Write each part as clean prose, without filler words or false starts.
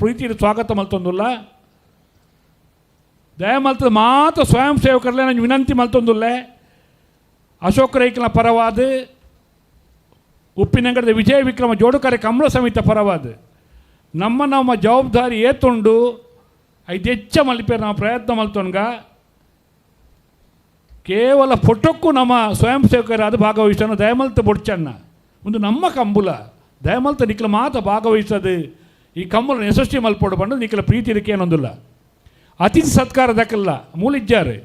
ಪ್ರೀತಿ ಸ್ವಾಗತ ಮಲ್ತೊಂದುಲ್ಲ. ದಯಮಲ್ತದ ಮಾತ ಸ್ವಯಂ ಸೇವಕರಲ್ಲೇ ನಾನು ವಿನಂತಿ ಮಲ್ತೊಂದುಲ್ಲೆ. ಅಶೋಕ್ ರೈಕ್ನ ಪರವಾದ, ಉಪ್ಪಿನಂಗಡದ ವಿಜಯ ವಿಕ್ರಮ ಜೋಡುಕರೆ ಕಮಲ ಸಮಿತ ಪರವಾದ ನಮ್ಮ ನಮ್ಮ ಜವಾಬ್ದಾರಿ ಏತುಂಡು ಐದೆಚ್ಚ ಮಲ್ಪೇರು ನಾವು ಪ್ರಯತ್ನ ಮಲ್ತೊನ್ಗ. ಕೇವಲ ಫೋಟೋಕ್ಕೂ ನಮ್ಮ ಸ್ವಯಂ ಸೇವಕರಾದ ಭಾಗವಹಿಸೋಣ. ದಯಮಲ್ತ ಬೊಡ್ಚಣ್ಣ ಒಂದು ನಮ್ಮ ಕಂಬುಲ ದಯಮಲ್ತ ನಿಕ್ಲ ಮಾತ ಭಾಗವಹಿಸದು ಈ ಕಂಬುಲ ಯಶಸ್ವಿ ಮಲ್ಪೋಡು ಬಂದು ನಿಕ್ಲ ಪ್ರೀತಿ ಇದಕ್ಕೇನೊಂದಿಲ್ಲ. ಅತಿಥಿ ಸತ್ಕಾರ ದಕ್ಕಲ್ಲ ಮೂಲಿಜ್ಜಾರು,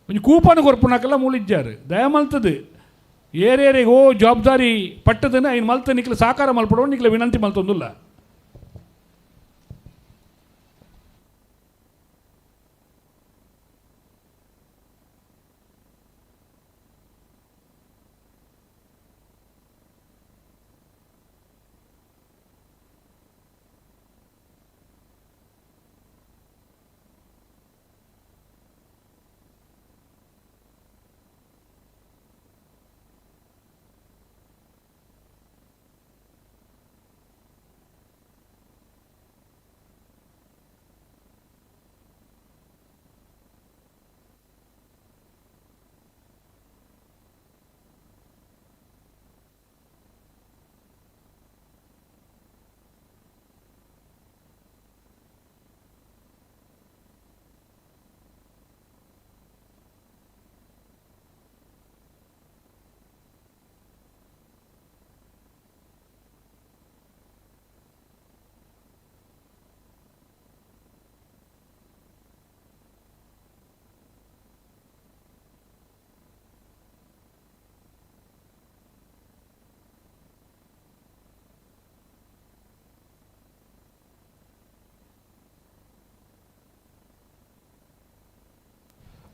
ಒಂಜಿ ಕೂಪನ ಕೊರ್ಪುನಕಲ್ಲ ಮೂಲಿಜ್ಜಾರು. ದಯಮಲ್ತದು ಏರೇರಿಗೆ ಓ ಜವಾಬ್ದಾರಿ ಪಟ್ಟದನ್ನ ಐನ್ ಮಲ್ತ ನಿಕ್ಲ ಸಾಕಾರ ಮಲ್ಪಡೋ ನಿಕ್ಲ ವಿನಂತಿ ಮಲ್ತೊಂದುಲ್ಲ.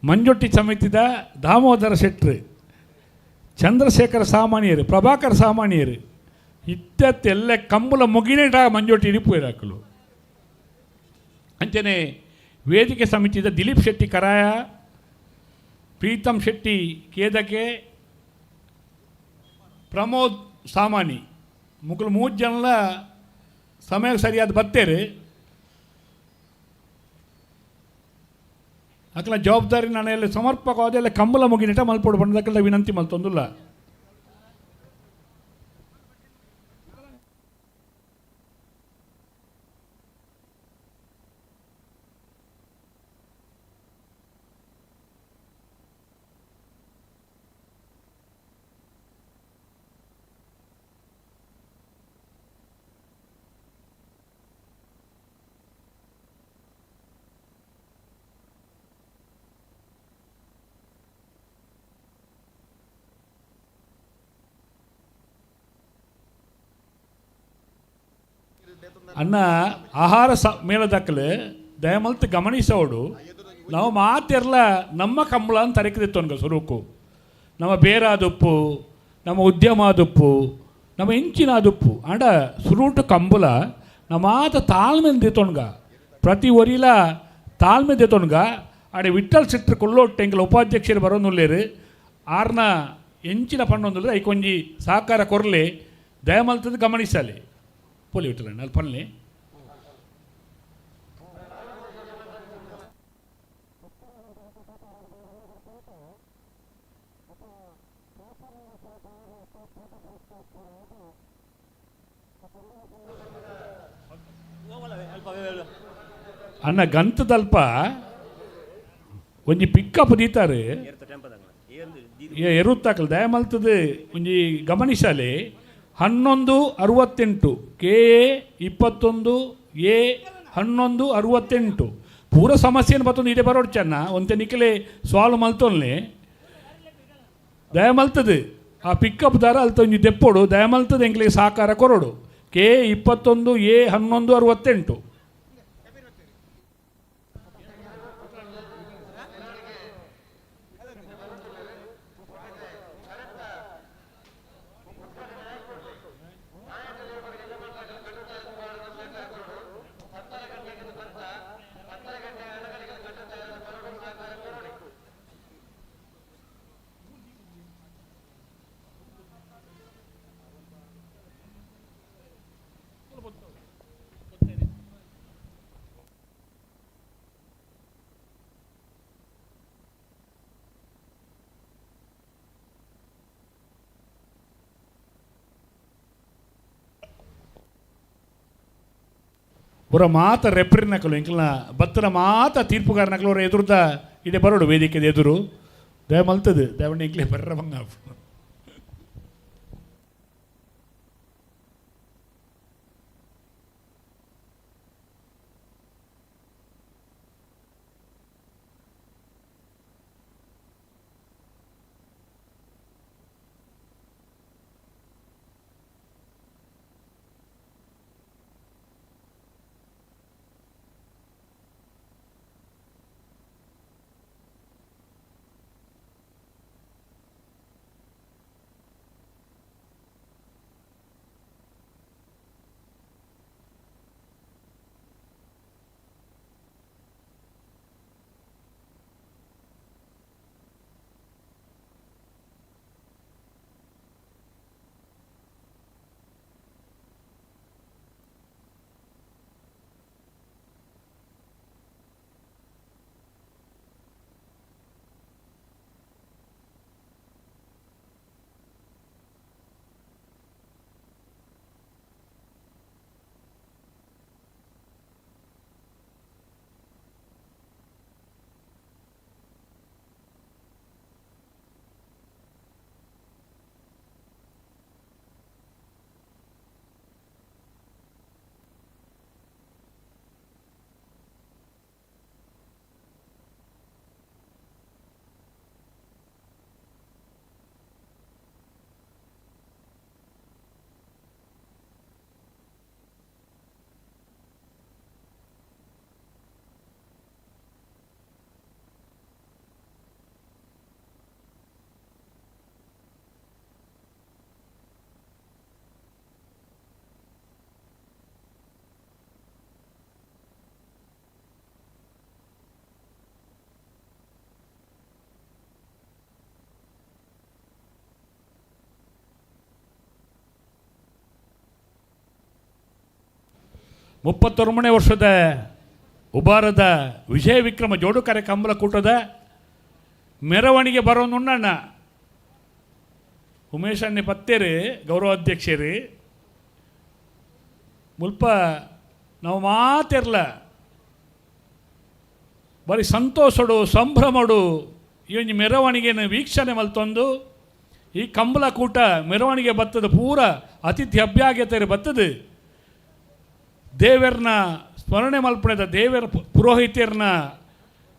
ಮಂಜೊಟ್ಟಿ ಸಮಿತಿದ ದಾಮೋದರ ಶೆಟ್ರು, ಚಂದ್ರಶೇಖರ ಸಾಮಾನ್ಯರು, ಪ್ರಭಾಕರ್ ಸಾಮಾನ್ಯರು ಇತ್ತೆಲ್ಲ ಕಂಬುಲ ಮುಗಿನೇಟ ಮಂಜೊಟ್ಟಿ ಇರಿಪು ಇರಾಕಲು. ಅಂಚನೆ ವೇದಿಕೆ ಸಮಿತಿದ ದಿಲೀಪ್ ಶೆಟ್ಟಿ ಕರಾಯ, ಪ್ರೀತಮ್ ಶೆಟ್ಟಿ ಕೇದಕೆ, ಪ್ರಮೋದ್ ಸಾಮಾನಿ ಮುಕುಲು ಮೂರು ಜನಲ ಸಮಯ ಸರಿಯಾದ ಬತ್ತೇರು. ಅಕಲ ಜವಾಬ್ದಾರಿ ನಾನು ಸಮರ್ಪಕವಾದ ಕಂಬಲ ಮುಗಿನಿಟ ಮಲ್ಪೋಡು ಬಂದಕ್ಕೆಲ್ಲ ವಿನಂತಿ ಮಲ್ತೊಂದುಲ್ಲ. ಅನ್ನ ಆಹಾರ ಸ ಮೇಳದಕ್ಕಲು ದಯಮಲ್ತು ಗಮನಿಸೋಡು. ನಾವು ಮಾತೆರ್ಲ ನಮ್ಮ ಕಂಬಳ ಅಂತ ತರಕದಿತ್ತು ಸ್ವರೂಕು. ನಮ್ಮ ಬೇರಾದುಪ್ಪು, ನಮ್ಮ ಉದ್ಯಮ ಆದುಪ್ಪು, ನಮ್ಮ ಇಂಚಿನ ಆದುಪ್ಪು ಆಂಡ ಸುರೂಟು ಕಂಬಳ ನಮಾತ ತಾಳ್ಮೆ ದಿತ್ತೊಣ್ಗ, ಪ್ರತಿ ಒರಿಲ ತಾಳ್ಮೆ ದಿತ್ತೊಣ್ಗ. ಆಡೆ ವಿಠಲ್ ಶೆಟ್ರು ಕೊಲ್ಲೋಟ್ಟೆ ಎಂಕಲ ಉಪಾಧ್ಯಕ್ಷರು ಬರೋನುಲ್ಲೇರು. ಆರ್ನ ಎಂಚಿನ ಪಣ್ಣೊಂದುಲ್ಲೆ ಐಕೊಂಜಿ ಸಹಕಾರ ಕೊರ್ಲೆ, ದಯಮಲ್ತದ್ದು ಗಮನಿಸಲಿ. ಪೊಲಿ ವಿಠಲಣ್ಣ ಅಲ್ಲಿ ಪನ್ಲೆ. ಅಣ್ಣ ಗಂತದಲ್ಪ ಒಂಜಿ ಪಿಕ್ಕಪ್ ದೀತಾರೆ ಎರುತ್ತಾಕಲ್. ದಯಮಲ್ತದು ಒಂಜಿ ಗಮನಿಸಲಿ. 1168 ಕೆ ಎ 21 ಎ 1168 ಪೂರ ಸಮಸ್ಯೆಯನ್ನು ಬತ್ತೊಂದು ಇಡೆ ಬರೋಡು ಚೆನ್ನ ಒಂತೆ ನಿಕ್ಲೆ ಸಾಲ್ವ್ ಮಲ್ತೊನ್ಲೆ. ದಯಮಲ್ತದು ಆ ಪಿಕ್ಕಪ್ ದಾರ ಅಲ್ತ ಒಂಜಿ ದೆಪ್ಪೋಡು. ದಯಮಲ್ತದ ಎಂಕ್ಲೆಗ್ ಸಹಕಾರ ಕೊರಡು. ಕೆ 21 ಎ 1168. ಒರ ಮಾತ ರೆಪ್ರಿನಕಲು ಇಂಕ್ಲನ ಬತ್ತನ ಮಾತ ತೀರ್ಪುಗಾರನಕಲು ಅವರ ಎದುರುದ ಇಡೆ ಬರೋಡು ವೇದಿಕೆದ ಎದುರು ದಯ ಮಲ್ತದು ದಯವಣ್ಣ ಇಂಕ್ಲೆ ಬರ್ರ ಬಂಗ. 39ನೇ ವರ್ಷದ ಉಬಾರದ ವಿಜಯ ವಿಕ್ರಮ ಜೋಡುಕರೆ ಕಂಬಳ ಕೂಟದ ಮೆರವಣಿಗೆ ಬರೋನುಣ್ಣಣ್ಣ ಉಮೇಶ್ ಅಣ್ಣೆ ಪತ್ತೇರಿ ಗೌರವಾಧ್ಯಕ್ಷರಿ ಮುಲ್ಪ ನಾವು ಮಾತಿರ್ಲ ಬರೀ ಸಂತೋಷಡು ಸಂಭ್ರಮಡು ಈ ಒಂಜಿ ಮೆರವಣಿಗೆಯನ್ನು ವೀಕ್ಷಣೆ ಮಲ್ತೊಂದು ಈ ಕಂಬಳ ಕೂಟ ಮೆರವಣಿಗೆ ಬತ್ತದ ಪೂರ ಅತಿಥಿ ಅಭ್ಯಾಗತರು ಬತ್ತದು ದೇವರನ್ನ ಸ್ಮರಣೆ ಮಲ್ಪಣದ ದೇವರ ಪುರೋಹಿತರ್ನ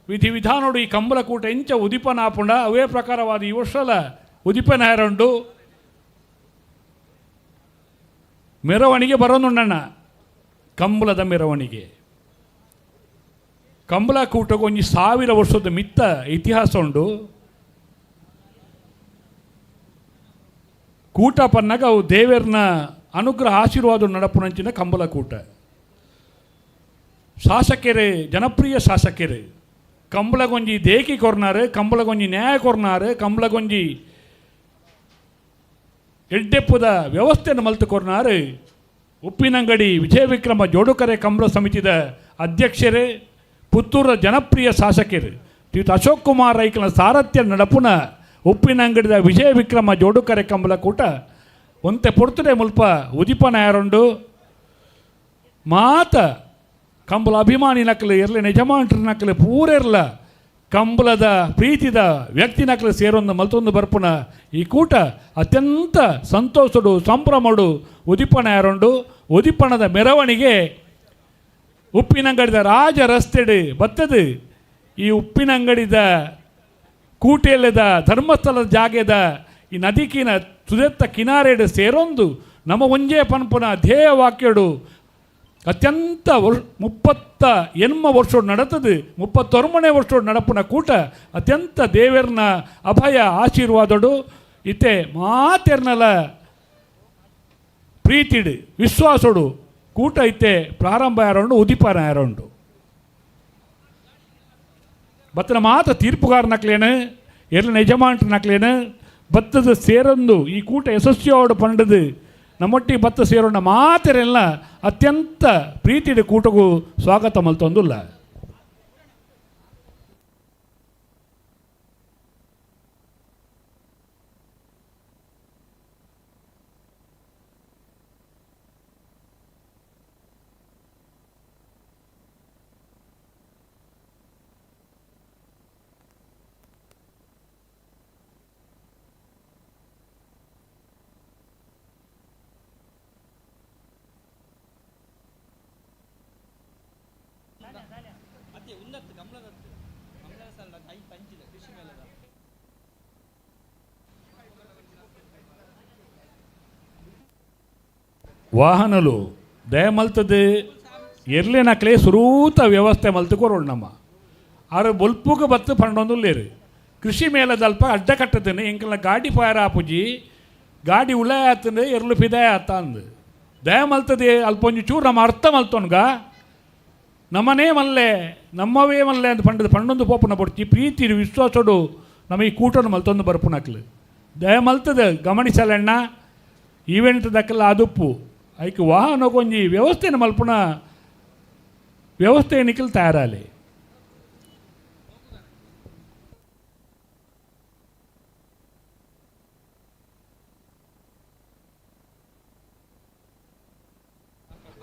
ವಿಧಿ ವಿಧಾನೋಡು ಈ ಕಂಬಳ ಕೂಟ ಎಂಚ ಉದಿಪನ ಆಪುಂಡ ಅವೇ ಪ್ರಕಾರವಾದ ಈ ವರ್ಷಲ ಉದಿಪನ ಹಾರಂಡು ಮೆರವಣಿಗೆ ಬರೋನುಣ್ಣಣ್ಣ ಕಂಬಳದ ಮೆರವಣಿಗೆ. ಕಂಬಳ ಕೂಟಕ್ಕೆ ಒಂಜಿ 1000 ವರ್ಷದ ಮಿತ್ತ ಇತಿಹಾಸ ಉಂಡು. ಕೂಟ ಪನ್ನಾಗ ಅವು ದೇವರನ್ನ ಅನುಗ್ರಹ ಆಶೀರ್ವಾದ ನಡಪುನಂಚಿನ ಕಂಬಳ ಕೂಟ. ಶಾಸಕರೇ ಜನಪ್ರಿಯ ಶಾಸಕರೇ ಕಂಬಳಗೊಂಜಿ ದೇಕಿ ಕೊರ್ನಾರು, ಕಂಬಳಗೊಂಜಿ ನ್ಯಾಯ ಕೊರ್ನಾರು, ಕಂಬಳಗೊಂಜಿ ಎಡ್ಡೆಪ್ಪುದ ವ್ಯವಸ್ಥೆಯನ್ನು ಮಲ್ತು ಕೊರ್ನಾರು. ಉಪ್ಪಿನಂಗಡಿ ವಿಜಯ ವಿಕ್ರಮ ಜೋಡುಕರೆ ಕಂಬಳ ಸಮಿತಿದ ಅಧ್ಯಕ್ಷರೇ ಪುತ್ತೂರ ಜನಪ್ರಿಯ ಶಾಸಕರು ಶ್ರೀಯುತ ಅಶೋಕ್ ಕುಮಾರ್ ರೈಕನ ಸಾರಥ್ಯ ನಡಪುನ ಉಪ್ಪಿನಂಗಡಿದ ವಿಜಯ ವಿಕ್ರಮ ಜೋಡುಕರೆ ಕಂಬಳ ಕೂಟ ಒಂತೆ ಪೊರ್ತುಡೆ ಮುಲ್ಪ ಉದಿಪನ ಯಾರುಂಡು. ಮಾತ ಕಂಬಳ ಅಭಿಮಾನಿ ನಕಲು ಇರಲಿ ಯಜಮಾನ್ರ ನಕಲು ಪೂರೆರ್ಲ ಕಂಬಳದ ಪ್ರೀತಿದ ವ್ಯಕ್ತಿ ನಕಲು ಸೇರೊಂದು ಮಲ್ತೊಂದು ಬರ್ಪುನ ಈ ಕೂಟ ಅತ್ಯಂತ ಸಂತೋಷಡು ಸಂಭ್ರಮಡು ಉದಿಪನ ಯಾರುಂಡು. ಉದಿಪನದ ಮೆರವಣಿಗೆ ಉಪ್ಪಿನಂಗಡಿದ ರಾಜ ರಸ್ತೆಡು ಬತ್ತದು. ಈ ಉಪ್ಪಿನಂಗಡಿದ ಕೂಟೆಲ್ಲದ ಧರ್ಮಸ್ಥಳದ ಜಾಗೆದ ಈ ನದಿಕಿನ ಸುದೆತ್ತ ಕಿನಾರೆಡು ಸೇರೊಂದು ನಮ್ಮ ಒಂಜೇ ಪನ್ಪುನ ಧ್ಯೇಯ ವಾಕ್ಯಡು ಅತ್ಯಂತ 38 ವರ್ಷೋಡು ನಡತದು. 39ನೇ ವರ್ಷೋಡು ನಡಪುನ ಕೂಟ ಅತ್ಯಂತ ದೇವರನ ಅಭಯ ಆಶೀರ್ವಾದಡು ಇತ್ತೆ ಮಾತೆರ್ನಲ ಪ್ರೀತಿಡು ವಿಶ್ವಾಸೋಡು ಕೂಟ ಇತ್ತೆ ಪ್ರಾರಂಭ ಯಾರುಂಡು ಉದಿಪನ ಯಾರುಂಡು. ಬತ್ತನ ಮಾತ ತೀರ್ಪುಗಾರ ನಕ್ಲೇನು ಎರ್ಲ ಯಜಮಾನ್ರ ನಕ್ಲೇನು ಬತ್ತದ ಸೇರೊಂದು ಈ ಕೂಟ ಯಶಸ್ವಿಯೋಡು ಪಂಡದು ನಮ್ಮೊಟ್ಟಿಗೆ ಬತ್ತ ಸೇರೋಣ ಮಾತೆರೆಲ್ಲ ಅತ್ಯಂತ ಪ್ರೀತಿಯ ಕೂಟಗೂ ಸ್ವಾಗತ ಮಲ್ತೊಂದುಲ್ಲ. ವಾಹನಲು ದಯಮಲ್ತದೆ ಎರ್ಲೆನಕ್ಲೆ ಸುರೂತ ವ್ಯವಸ್ಥೆ ಮಲ್ತು ಕೊರೋಳು ನಮ್ಮ ಆರು ಬೊಲ್ಪುಗ ಬತ್ತು ಪಂಡೊಂದುಲ್ಲೇರು ಕೃಷಿ ಮೇಳದಲ್ಪ ಅಡ್ಡ ಕಟ್ಟದನೆ ಎಂಕಲ್ನ ಗಾಡಿ ಫಾಯರ್ ಆಪುಜಿ ಗಾಡಿ ಉಳಾಯ ಆತಂದು ಎರ್ಲು ಫಿದಾಯ ಆತ ಅಂದು ದಯಮಲ್ತದೆ ಅಲ್ಪ ಒಂಜಿ ಚೂರು ನಮ್ಮ ಅರ್ಥ ಮಲ್ತೊನ್ಗ ನಮ್ಮನೇ ಮಲ್ಲೆ ನಮ್ಮವೇ ಮಲ್ಲೆ ಅಂತ ಪಂಡದ ಪಂಡೊಂದು ಪೋಪುನ ಬೊಡ್ಚಿ ಪ್ರೀತಿ ವಿಶ್ವಾಸಡು ನಮ್ಮ ಈ ಕೂಟನು ಮಲ್ತೊಂದು ಬರ್ಪುನಕ್ಲು ದಯಮಲ್ತದೆ ಗಮನಿಸಲಣ್ಣ ಈವೆಂಟ್ ದಕ್ಕಲ್ಲ ಅದುಪ್ಪು ಐಕ್ ವಾಹನ ಒಂಜಿ ವ್ಯವಸ್ಥೆನ ಮಲ್ಪುನ ವ್ಯವಸ್ಥೆ ನಿಖಲ್ ತಯಾರಾಲಿ.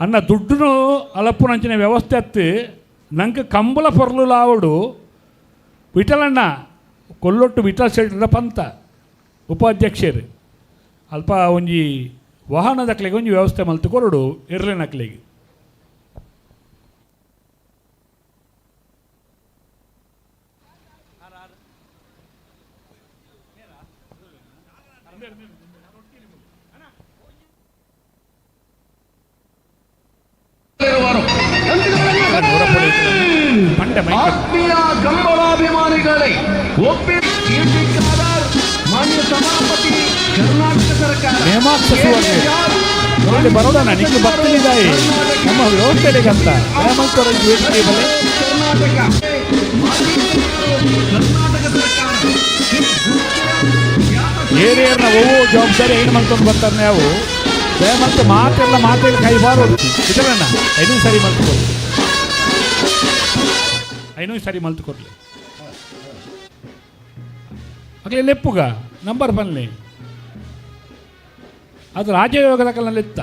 ಅನ್ನ ದುಡ್ಡುನು ಅಲಪ್ಪುನಂಚಿನ ವ್ಯವಸ್ಥೆ ಅತ್ತು ನಂಗೆ ಕಂಬಳ ಪೊರ್ಲು ಲಾವಡು. ವಿಠಲಣ್ಣ ಕೊಲ್ಲೊಟ್ಟು ವಿಠಲ್ ಶೆಟ್ಟರ ಪಂತ ಉಪಾಧ್ಯಕ್ಷರು ಅಲ್ಪ ಒಂಜಿ ವಾಹನದಕ್ಲೆಗೆ ಒಂಜಿ ವ್ಯವಸ್ಥೆ ಮಲ್ತು ಕೊರಡು ಇರ್ಲಿನಕ್ಲೆಗೆ. ಪಂಡೆ ಮೈಕ್. ಆತ್ಮೀಯ ಕಂಬಳಾಭಿಮಾನಿಗಳೇ, ಒಪ್ಪಿ ಕೀರ್ತಿಕಾರರ್, ಮಾನ್ಯ ಸಭಾಪತಿ, ಕರ್ನಾಟಕ ಸರ್ಕಾರ ನೇಮಾಕ್ ಸಚಿವರು ಇಲ್ಲಿ ಬರೋದಣ್ಣ ನಿಂಗೆ ಬರ್ತನಿದ್ದಾಯಿ ನಮ್ಮ ವ್ಯವಸ್ಥೆಗೆ ಅಂತ ದಯಮಲ್ತೊರೊಂಜಿ ವೇದಿಕೆ ಬಲೆ. ಕರ್ನಾಟಕ ಮಾಜಿ ಸಚಿವರು, ಕರ್ನಾಟಕ ಸರ್ಕಾರ. ಏರಿಯರ್ನ ಒವ್ವು ಜವಾಬ್ದಾರಿ ಏನು ಮಲ್ತೊಂದು ಬರ್ತಾರೆ ನಾವು ದಯಮಲ್ತು ಮಾತೆಲ್ಲ ಮಾತೆಲ್ಲ ಕೈಬಾರೋದು ಇದರಣ್ಣ ಐನೂ ಸರಿ ಮಲ್ತು ಐನೂ ಸರಿ ಮಲ್ತು ಕೊಡ್ಲಿ ಅಗ್ಲಿ ಲೆಪ್ಪುಗ ನಂಬರ್ ಬನ್ಲಿ ಅದು ರಾಜಯೋಗದ ಕಲ್ಲಲ್ಲಿತ್ತ.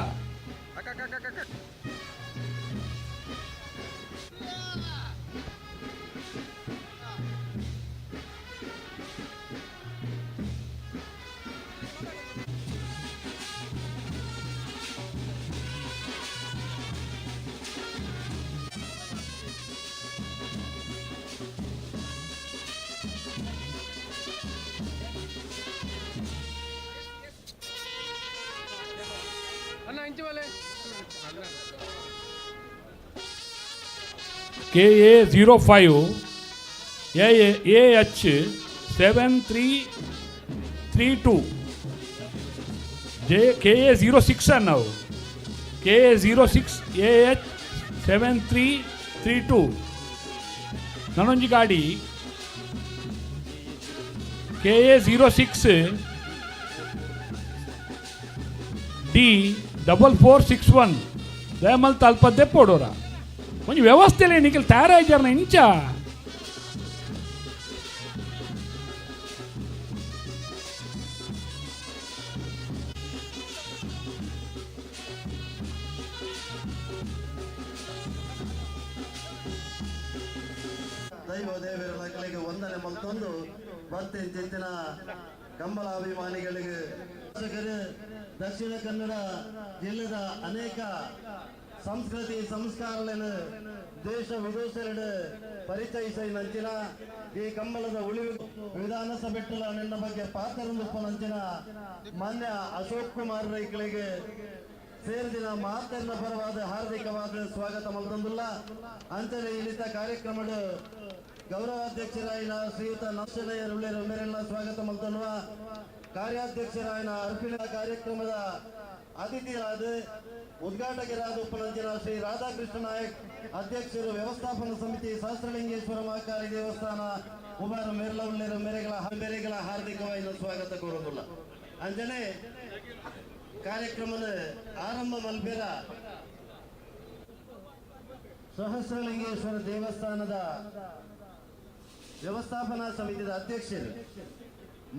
K A 05 A H 7332 J K A 06 ನಾವು K A 06 A H 7332. ನಾನೊಂಜಿ ಗಾಡಿ K A 06 D 4461. ದಯಮಲ್ತ ಅಲ್ಪ ದೆಪ್ಪೋಡೋರ ಒಂಜಿ ವ್ಯವಸ್ಥೆಲೇ ನಿಖಲ್ ತಯಾರಾಯ್ಜಾರ್ನ ಇಂಚ. ದೈವ ದೇವರ ಮಕ್ಕಳಿಗೆ ವಂದನೆ ಮಲ್ತೊಂದು ಬತ್ತಿನ ಕಂಬಳ ಅಭಿಮಾನಿಗಳಿಗೆ ಶಾಸಕರು ದಕ್ಷಿಣ ಕನ್ನಡ ಜಿಲ್ಲೆದ ಅನೇಕ ಸಂಸ್ಕೃತಿ ಸಂಸ್ಕಾರಗಳನ್ನು ದೇಶ ವಿದೇಶಗಳ ಪರಿಚಯಿಸಿದಂಚಿನ ಈ ಕಂಬಳದ ಉಳಿವು ವಿಧಾನಸಭೆಟ್ಟಲ ನಿನ್ನ ಬಗ್ಗೆ ಪಾತ್ರರಂದುಪ್ಪನಂಚಿನ ಮಾನ್ಯ ಅಶೋಕ್ ಕುಮಾರ್ ರೈಗಳಿಗೆ ಸೇರಿದಿನ ಮಾತೆನ್ನ ಪರವಾದ ಹಾರ್ದಿಕವಾದ ಸ್ವಾಗತ ಮಲ್ತೊಂದುಲ್ಲ. ಅಂಚನೆ ಇಳಿತ ಕಾರ್ಯಕ್ರಮದ ಗೌರವಾಧ್ಯಕ್ಷರಾಯಿನ ಶ್ರೀಯುತ ನರ್ಸನಯ್ಯರುಳ್ಳೆರ ಮೇರೆಲ್ಲ ಸ್ವಾಗತ ಮಲ್ತೊನ್ನುವ ಕಾರ್ಯಾಧ್ಯಕ್ಷರಾಯಿನ ಅರ್ಪಿಣ ಕಾರ್ಯಕ್ರಮದ ಅತಿಥಿಯಾದ ಉದ್ಘಾಟಕರಾದ ಉಪನಂಚಿನ ಶ್ರೀ ರಾಧಾಕೃಷ್ಣ ನಾಯಕ್, ಅಧ್ಯಕ್ಷರು, ವ್ಯವಸ್ಥಾಪನಾ ಸಮಿತಿ, ಸಹಸ್ರಲಿಂಗೇಶ್ವರ ಮಹಾಕಾಳಿ ದೇವಸ್ಥಾನ ಉಬಾರ ಮೇರ್ಲ ಉಳ್ಳೇರ ಮೇರೆಗಳ ಮೇರೆಗಳ ಹಾರ್ದಿಕವಾದ ಸ್ವಾಗತ ಕೋರುವುದಿಲ್ಲ. ಅಂಜನೆ ಕಾರ್ಯಕ್ರಮದ ಆರಂಭ ಮಲ್ಪೆರ ಸಹಸ್ರಲಿಂಗೇಶ್ವರ ದೇವಸ್ಥಾನದ ವ್ಯವಸ್ಥಾಪನಾ ಸಮಿತಿಯ ಅಧ್ಯಕ್ಷರು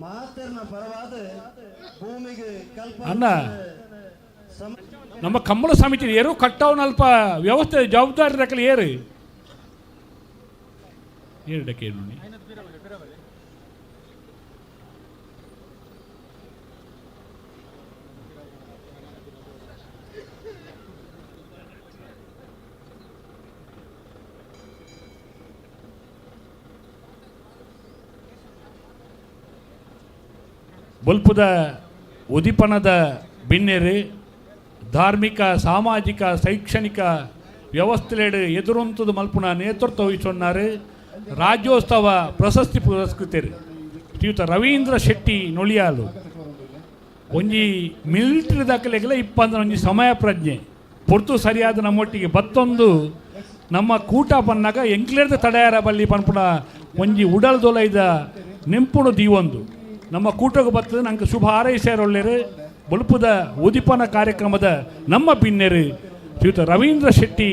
ಮಾತರ್ನ ಪರವಾದ ಭೂಮಿಗೆ ಕಲ್ಪ ಅಣ್ಣ. ನಮ್ಮ ಕಂಬಳ ಸಮಿತಿ ಏರು ಕಟ್ಟವನ ಅಲ್ಪ ವ್ಯವಸ್ಥೆ ಜವಾಬ್ದಾರಿ ದಕ್ಕಲಿ ಏರು ಏರು ಡಕ್ಕೆ ನೋಡಿ. ಬೊಲ್ಪುದ ಉದಿಪನದ ಬಿನ್ನೆರು. ಧಾರ್ಮಿಕ, ಸಾಮಾಜಿಕ, ಶೈಕ್ಷಣಿಕ ವ್ಯವಸ್ಥೆಲೆಡ್ ಎದುರೊಂತುದು ಮಲ್ಪುನ ನೇತೃತ್ವ ವಹಿಸೊನ್ನಾರು. ರಾಜ್ಯೋತ್ಸವ ಪ್ರಶಸ್ತಿ ಪುರಸ್ಕೃತರು ಶ್ರೀಯುತ ರವೀಂದ್ರ ಶೆಟ್ಟಿ ನೊಳಿಯಾಲು. ಒಂಜಿ ಮಿಲಿಟರಿ ದಾಖಲೆಗೆಲ್ಲ ಇಪ್ಪಂದ್ರೆ ಒಂಜಿ ಸಮಯ ಪ್ರಜ್ಞೆ ಪೊರ್ತು ಸರಿಯಾದ ನಮ್ಮೊಟ್ಟಿಗೆ ಬತ್ತೊಂದು ನಮ್ಮ ಕೂಟ ಪನ್ನಾಗ ಎಂಕ್ಲೇರ್ದ ತಡೆಯಾರ ಬಲ್ಲಿ ಪನ್ಪುನ ಒಂಜಿ ಉಡಲ್ ದೊಲೈದ ನೆಂಪುಣು ದೀವೊಂದು ನಮ್ಮ ಕೂಟಕ್ಕೆ ಬರ್ತದೆ. ನಂಗೆ ಶುಭ ಹಾರೈಸ್ಯಾರೊಳ್ಳೆರು. ಬೊಲ್ಪುದ ಉದಿಪನ ಕಾರ್ಯಕ್ರಮದ ನಮ್ಮ ಬಿನ್ನೆರು ಶ್ರೀಯುತ ರವೀಂದ್ರ ಶೆಟ್ಟಿ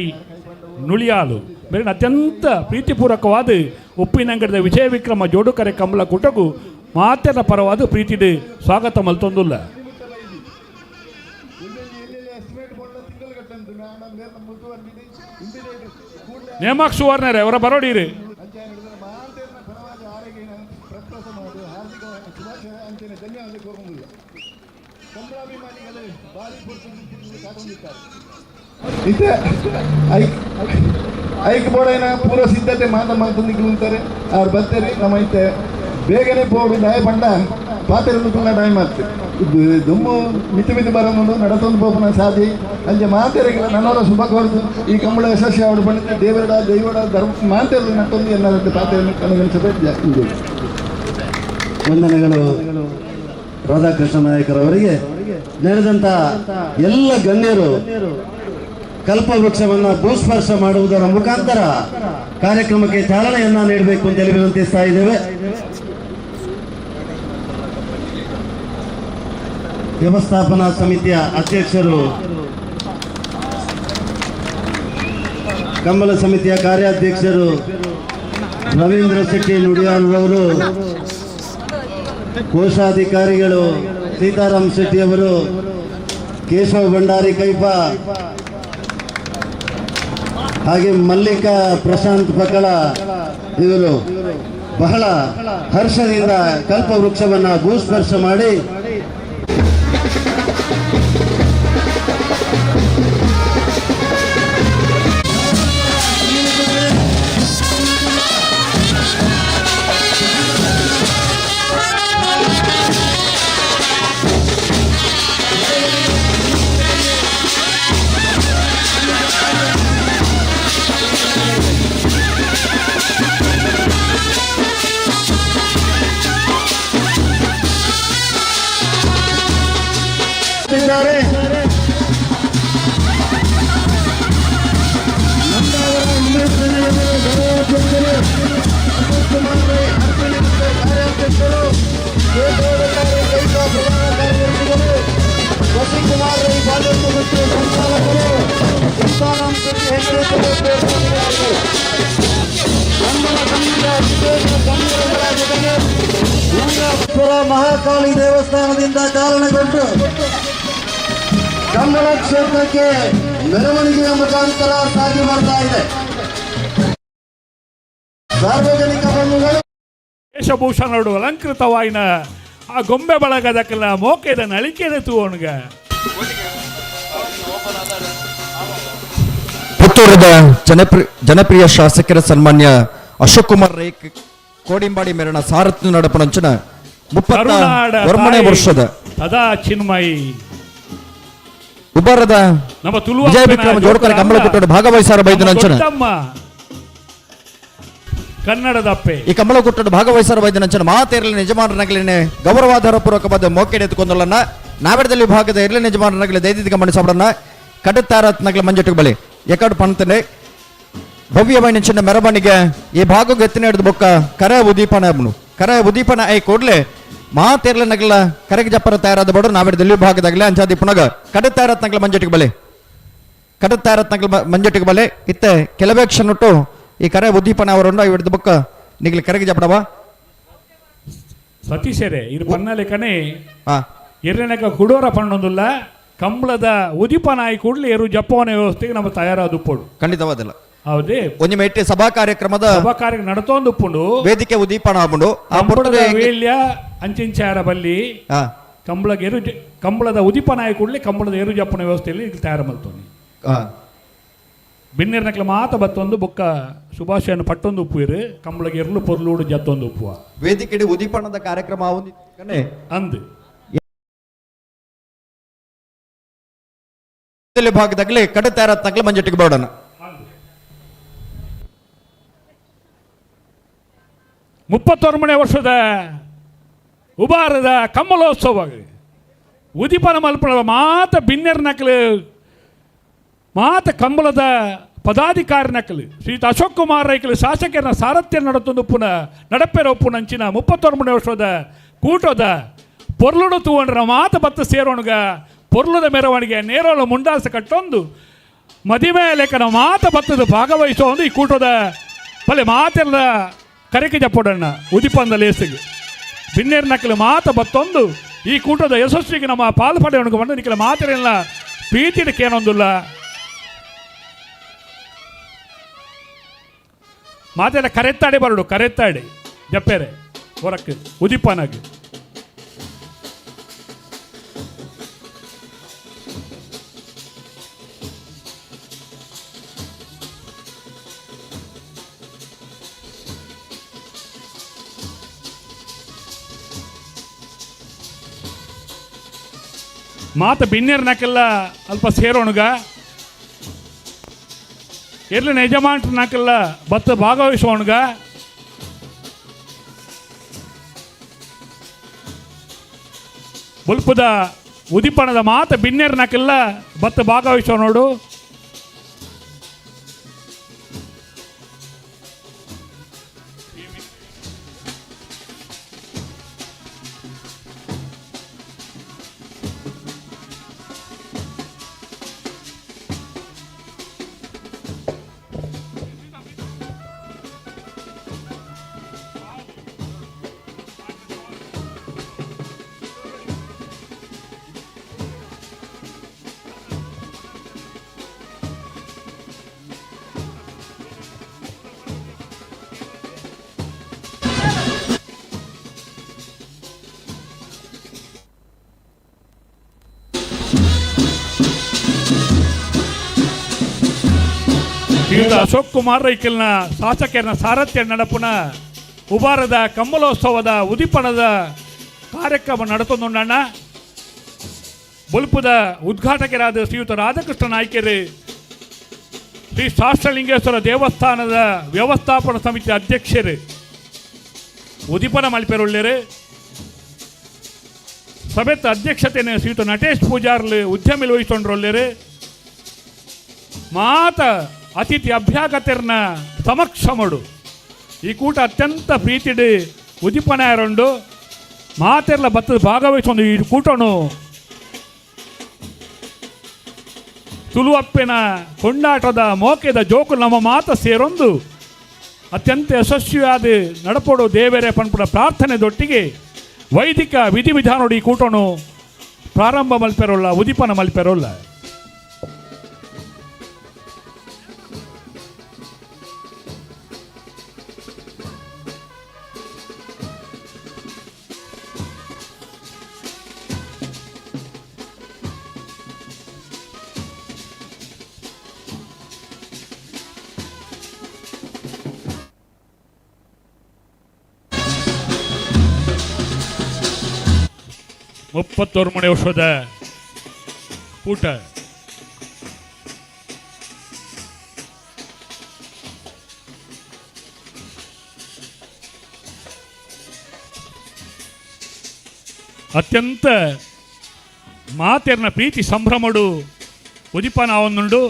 ನುಳಿಯಾಲು ಬೇರೆ ಅತ್ಯಂತ ಪ್ರೀತಿಪೂರ್ವಕವಾದ ಉಪ್ಪಿನಂಗಡದ ವಿಜಯ ವಿಕ್ರಮ ಜೋಡುಕರೆ ಕಂಬಳ ಕೂಟಗೂ ಮಾತೆರ ಪರವಾದ ಪ್ರೀತಿಡು ಸ್ವಾಗತ ಮಲ್ತೊಂದುಲ್ಲ. ನೇಮಾಕ್ ಸುವರ್ಣರೇ ಅವರ ಬರೋಡಿರಿ. ಇತ್ತೆ ಐಕ್ ಐಕ್ ಬೋಡೈನ ಪೂರ್ವ ಸಿದ್ಧತೆ ಮಾತ ಮಾತು ನಿಗ್ಲುಂತಾರೆ ಅವ್ರು ಬರ್ತಾರೆ. ನಮ್ಮ ಇತ್ತೆ ಬೇಗನೆ ಪೋಡು, ದಾಯ ಪಂಡ ಪಾತೆರೊಂದು ತುಲ್ಲ ಟೈಮ್ ಆಯ್ತು. ದುಮ್ಮು ಮಿತಿ ಮಿತಿ ಬರೋದು, ನಡತೊಂದು ಪೋಪುನ ಸಾದಿ. ಅಂಚೆ ಮಾತೆರೆಗಿಲ್ಲ ನನ್ನವರ ಶುಭ ಕೋರ್ದು ಈ ಕಂಬಳ ಯಶಸ್ವಿ ಅವಡು ಪಂಡಿತ ದೇವರಡ ದೈವಡ ಧರ್ಮ ಮಾತೆರದು ನಟ್ಟೊಂದು ಎನ್ನದಂತೆ ಪಾತೆರನ್ನು ಕನಗಣಿಸಬೇಕು ಜಾಸ್ತಿ. ವಂದನೆಗಳು ರಾಧಾಕೃಷ್ಣ ನಾಯಕರವರಿಗೆ. ನೆರೆದಂತ ಎಲ್ಲ ಗಣ್ಯರು ಕಲ್ಪವೃಕ್ಷವನ್ನ ಭೂಸ್ಪರ್ಶ ಮಾಡುವುದರ ಮುಖಾಂತರ ಕಾರ್ಯಕ್ರಮಕ್ಕೆ ಚಾಲನೆಯನ್ನ ನೀಡಬೇಕು ಅಂತ ಹೇಳಿ ವಿನಂತಿಸ್ತಾ ಇದ್ದೇವೆ. ವ್ಯವಸ್ಥಾಪನಾ ಸಮಿತಿಯ ಅಧ್ಯಕ್ಷರು, ಕಂಬಳ ಸಮಿತಿಯ ಕಾರ್ಯಾಧ್ಯಕ್ಷರು ರವೀಂದ್ರ ಶೆಟ್ಟಿ ನುಡಿಯಾಲ್ರವರು, ಕೋಶಾಧಿಕಾರಿಗಳು ಸೀತಾರಾಮ್ ಶೆಟ್ಟಿಯವರು, ಕೇಶವ ಭಂಡಾರಿ ಕೈಪ, ಹಾಗೆ ಮಲ್ಲಿಕಾ ಪ್ರಶಾಂತ್ ಪಕಳ, ಇವರು ಬಹಳ ಹರ್ಷದಿಂದ ಕಲ್ಪವೃಕ್ಷವನ್ನು ಭೂಸ್ಪರ್ಶ ಮಾಡಿ ಇದ್ದಾರೆ. ನಂದಾವರ ಉಮೇಶ್ ಗೌರವಾಧ್ಯಕ್ಷರು, ಅಶೋಕ್ ಕುಮಾರ್ ರೈ ಅರ್ಪಣೆ ಮತ್ತು ಕಾರ್ಯಾಧ್ಯಕ್ಷರು, ಕೇಶವ ಭಂಡಾರಿ ಕೈಪ ಪ್ರಧಾನ ಕಾರ್ಯದರ್ಶಿಗಳು, ಶಶಿಕುಮಾರ್ ರೈ ಬಾಳೆಹೊನ್ನಗುತ್ತು ಸಂಚಾಲಕರು, ಸೀತಾರಾಮ್ ಶೆಟ್ಟಿ ಹೆಗಡೆ ಕೋಶಾಧಿಕಾರಿಗಳು, ಕನ್ನಡ ಸಂಘದ ವಿಶೇಷ ಗಣ್ಯರುಗಳ ಜೊತೆಗೆ ಗಂಗಾಪುರ ಮಹಾಕಾಳಿ ದೇವಸ್ಥಾನದಿಂದ ಚಾಲನೆಗೊಂಡು ಕಂಬಳ ಕ್ಷೇತ್ರಕ್ಕೆ ಮೆರವಣಿಗೆಯ ಮುಖಾಂತರ ಸಾಗಿ ಬರ್ತಾ ಇದೆ. ಸಾರ್ವಜನಿಕ ಬಂಧುಗಳು, ವೇಷಭೂಷಣಡು ಅಲಂಕೃತವಾಯಿನ ಆ ಗೊಂಬೆ ಬಳಗದಕ್ಕೆಲ್ಲ ಮೋಕೆದ ನಳಿಕೆದ ತೂವಣ್ಗ. ಪುತ್ತೂರದ ಜನಪ್ರಿಯ ಶಾಸಕರ ಸನ್ಮಾನ್ಯ ಅಶೋಕ್ ಕುಮಾರ್ ರೈ ಕೋಡಿಂಬಾಡಿ ಮೇರಣ ಸಾರಥ್ಯ ನಡಪನಂಚನ 39 ಕರುನಾಡ ವರ್ಮನೆ ತಾಯಿ ವರ್ಷದ ಸದಾ ಚಿನ್ಮಯಿ ಉಬಾರದ ನಮ್ಮ ತುಳುವ ವಿಜಯ ವಿಕ್ರಮ ಜೋಡ್ಕರ ಕಂಬಳಕೂಟದ ಭಾಗವಹಿಸಾರ ಬೈದನಂಚನ ದೊಡ್ಡಮ್ಮ ಕನ್ನಡದಪ್ಪೆ. ಈ ಕಂಬಳಕೂಟದ ಭಾಗವಹಿಸಾರ ಬೈದನಂಚನ ಮಾತೇರಲಿ ಯಜಮಾನರನಗಲಿನೆ ಗೌರವಾಧಾರ ಪೂರ್ವಕವಾದ ಮೋಕೆಡೆ ಎತ್ತುಕೊಂದಲನ್ನ ನಾವೆಡದಲ್ಲಿ ವಿಭಾಗದ ಇರಲಿ ಯಜಮಾನರನಗಲಿ ದೈದಿದ ಗಮನಿಸಬಡನ್ನ ಕಡತಾರತ್ನಗಲ ಮಂಜಟ್ಟು ಬಳಿ ಎಕಡು ಪಣತನೆ ಭವ್ಯವಾಯಿನ ಮೆರವಣಿಗೆ ಈ ಭಾಗಕ್ಕೆ ಎತ್ತಿನ ಹಿಡಿದು ಬೊಕ್ಕ ಕರೆ ಉದೀಪನ ಅಬ್ನು ಕರೆ ಉದೀಪನ I ಕೂಡಲೇ ಮಾತೇರ್ಲ ನಗಲ ಕರೆಗೆ ಜಪ್ಪರ ತಯಾರಾದ ಬಡರು ನಾವೆಡದಲ್ಲಿ ವಿಭಾಗದಾಗಲೇ ಅಂಚಾದಿ ಪುನಗ ಕಡತಾರತ್ನಗಲ ಮಂಜಟ್ಟಿಗೆ ಬಲೆ ಕಡತಾರತ್ನಗಲ ಮಂಜಟ್ಟಿಗೆ ಬಲೆ ಇತ್ತೆ ಕೆಲವೇ ಕ್ಷಣಟ್ಟು ಈ ಕರೆ ಉದ್ದೀಪನ ಅವರನ್ನು ಹಿಡಿದು ಬೊಕ್ಕ ನಿಗಲಿ ಕರೆಗೆ ಜಪ್ಪಡವ. ಸತೀಶರೇ, ಇದು ಪನ್ನಲೆಕನೆ ಹಾ. ಎರಡನೇಕ ಕುಡೋರ ಪಣ್ಣೊಂದುಲ್ಲ ಕಂಬಳದ ಉದಿಪನಾಯಿ ಕೂಡಲೇ ಎರು ಜಪ್ಪವನ ವ್ಯವಸ್ಥೆಗೆ ನಮ್ಮ ತಯಾರಾದ ಉಪ್ಪುಡು. ಖಂಡಿತವಾದಿಲ್ಲ. ಹೌದೇ. ಒಂಜಿ ಮೆಟ್ಟಿ ಸಭಾ ಕಾರ್ಯಕ್ರಮದ ಸಭಾ ಕಾರ್ಯ ನಡತೊಂದು ಉಪ್ಪುಂಡು. ವೇದಿಕೆ ಉದ್ದೀಪನ ಆಪುಂಡು ಆ ಕಂಬಳದ ಪೊರ್ತುಡು ವೇಲ್ಯ ಅಂಚಿಂಚಾರ ಬಲ್ಲಿ ಹಾ. ಕಂಬಳದ ಎರು ಕಂಬಳದ ಉದಿಪನಾಯಿ ಕೂಡಲೇ ಕಂಬಳದ ಎರು ಜಪ್ಪನ ವ್ಯವಸ್ಥೆಯಲ್ಲಿ ಈಗ ತಯಾರು ಮಲ್ತೊಂದು ಹಾ. ಬಿನ್ನಿರ್ನಕ್ಲ ಮಾತ ಬತ್ತೊಂದು ಬೊಕ್ಕ ಶುಭಾಶಯನ್ನು ಪಟ್ಟೊಂದು ಉಪ್ಪು ಇರು ಕಂಬಳಗೆ ಎರ್ಲು ಪೊರ್ಲೂಡು ಜತ್ತೊಂದು ಉಪ್ಪುವ. ವೇದಿಕೆ ಉದ್ದೀಪನದ ಕಾರ್ಯಕ್ರಮ ಆವೊಂದು ಅಂದು. ವಿಭಾಗದಾಗಲಿ ಕಡುತ್ತಾರತ್ನಗ್ಲಿ ಮಂಜೊಟ್ಟಿಗೆ ಬೋಡೋಣ. 31ನೇ ವರ್ಷದ ಉಬಾರದ ಕಮ್ಮಲೋತ್ಸವ ಉದಿಪನ ಮಲ್ಪಣ ಮಾತ ಬಿನ್ನೆರ್ ನಕಲು, ಮಾತ ಕಂಬಳದ ಪದಾಧಿಕಾರಿ ನಕಲು ಶ್ರೀ ಅಶೋಕ್ ಕುಮಾರ್ ರೈಕಲು ಶಾಸಕರ ಸಾರಥ್ಯ ನಡತೊಂದು ಪುನ ನಡಪೆರ ಒಪ್ಪುನ ಅಂಚಿನ 31ನೇ ವರ್ಷದ ಕೂಟದ ಪೊರ್ಲುಡು ತೂವಂಡ್ರ ಮಾತ ಬತ್ತ ಸೇರೋಣಗ ಪೊರ್ಲುದ ಮೆರವಣಿಗೆ ನೇರೋಳು ಮುಂಡಾಸ ಕಟ್ಟೊಂದು ಮದಿಮೆ ಲೇಖನ ಮಾತ ಬತ್ತದ ಭಾಗವಹಿಸೋ ಒಂದು ಈ ಕೂಟದ ಪಲ್ಲೆ ಮಾತೆಲ್ಲ ಕರೆಕೆ ಜಪ್ಪೊಡಣ್ಣ. ಉದಿಪಂದ ಲೇಸಿಗೆ ಬಿನ್ನೇರ್ ನಕಲು ಮಾತ ಬತ್ತೊಂದು ಈ ಕೂಟದ ಯಶಸ್ವಿಗೆ ನಮ್ಮ ಪಾಲು ಪಡೆಯೋಣಗೆ ಬಂದು ನಿಖಲ ಮಾತೆಲ್ಲ ಪ್ರೀತಿಡಕ್ಕೆ ಏನೊಂದಿಲ್ಲ. ಮಾತೆಲ್ಲ ಕರೆತ್ತಾಡಿ ಬರಡು, ಕರೆತ್ತಾಡಿ ಜಪ್ಪೇರೆ ಹೊರಕ್ಕೆ ಉದಿಪನಾಗಿ. ಮಾತ ಬಿನ್ನೇರ್ನಾಕೆಲ್ಲ ಅಲ್ಪ ಸೇರೋಣಗ ಎರ್ಲಿನ ಯಜಮಾನ್ರನಾಕೆಲ್ಲ ಬತ್ತ ಭಾಗವಹಿಸೋಣಗ. ಬುಲ್ಪದ ಉದಿಪಣದ ಮಾತ ಬಿನ್ನೇರ್ನಾಕೆಲ್ಲ ಬತ್ತ ಭಾಗವಹಿಸೋ ನೋಡು. ಶ್ರೀಯುತ ಅಶೋಕ್ ಕುಮಾರ್ ರೈಕಲ್ನ ಶಾಸಕರನ್ನ ಸಾರಥ್ಯ ನಡಪುನ ಉಬಾರದ ಕಮ್ಮಲೋತ್ಸವದ ಉದಿಪನದ ಕಾರ್ಯಕ್ರಮ ನಡೆತೊಂದುಂಡಣ್ಣ. ಬೊಲ್ಪುದ ಉದ್ಘಾಟಕರಾದ ಶ್ರೀಯುತ ರಾಧಾಕೃಷ್ಣ ನಾಯ್ಕರು, ಶ್ರೀ ಶಾಸ್ತ್ರಲಿಂಗೇಶ್ವರ ದೇವಸ್ಥಾನದ ವ್ಯವಸ್ಥಾಪನಾ ಸಮಿತಿ ಅಧ್ಯಕ್ಷರು ಉದಿಪನ ಮಲ್ಪೆರುಳ್ಳೇರು. ಸಭೆತ ಅಧ್ಯಕ್ಷತೆಯನ್ನು ಶ್ರೀಯುತ ನಟೇಶ್ ಪೂಜಾರ್ಲು ಉದ್ಯಮಿಲು ವಹಿಸಿಕೊಂಡ್ರೊಳ್ಳೇರು. ಮಾತ ಅತಿಥಿ ಅಭ್ಯಾಗತರನ ಸಮಕ್ಷಮಡು ಈ ಕೂಟ ಅತ್ಯಂತ ಪ್ರೀತಿಡು ಉದಿಪನಾಯರುಂಡು. ಮಾತೆರ್ಲ ಬತ್ತದ ಭಾಗವಹಿಸೊಂದು ಈ ಕೂಟನು ತುಳುವಪ್ಪಿನ ಕೊಂಡಾಟದ ಮೋಕೆದ ಜೋಕು ನಮ್ಮ ಮಾತ ಸೇರೊಂದು ಅತ್ಯಂತ ಯಶಸ್ವಿಯಾದ ನಡಪೋಡು ದೇವರೇ ಪನ್ಪುನ ಪ್ರಾರ್ಥನೆ ದೊಟ್ಟಿಗೆ ವೈದಿಕ ವಿಧಿವಿಧಾನೋಡು ಈ ಕೂಟನು ಪ್ರಾರಂಭ ಮಲ್ಪೆರೋಲ್ಲ, ಉದಿಪನ ಮಲ್ಪೆರೋಲ್ಲ. 31ನೇ ವರ್ಷದ ಕೂಟ ಅತ್ಯಂತ ಮಾತೆರ್ನ ಪ್ರೀತಿ ಸಂಭ್ರಮಡು ಉದಿಪನ ಅವನುಂಡು.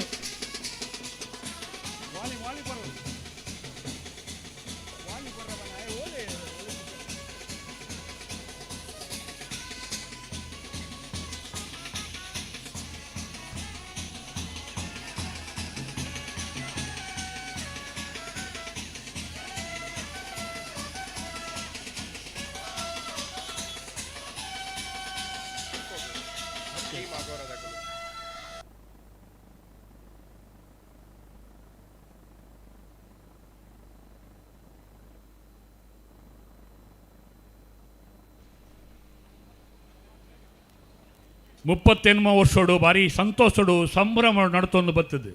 38 ವರ್ಷೋಡು ಭಾರಿ ಸಂತೋಷಡು ಸಂಭ್ರಮ ನಡ್ತೊಂದು ಬರ್ತದೆ.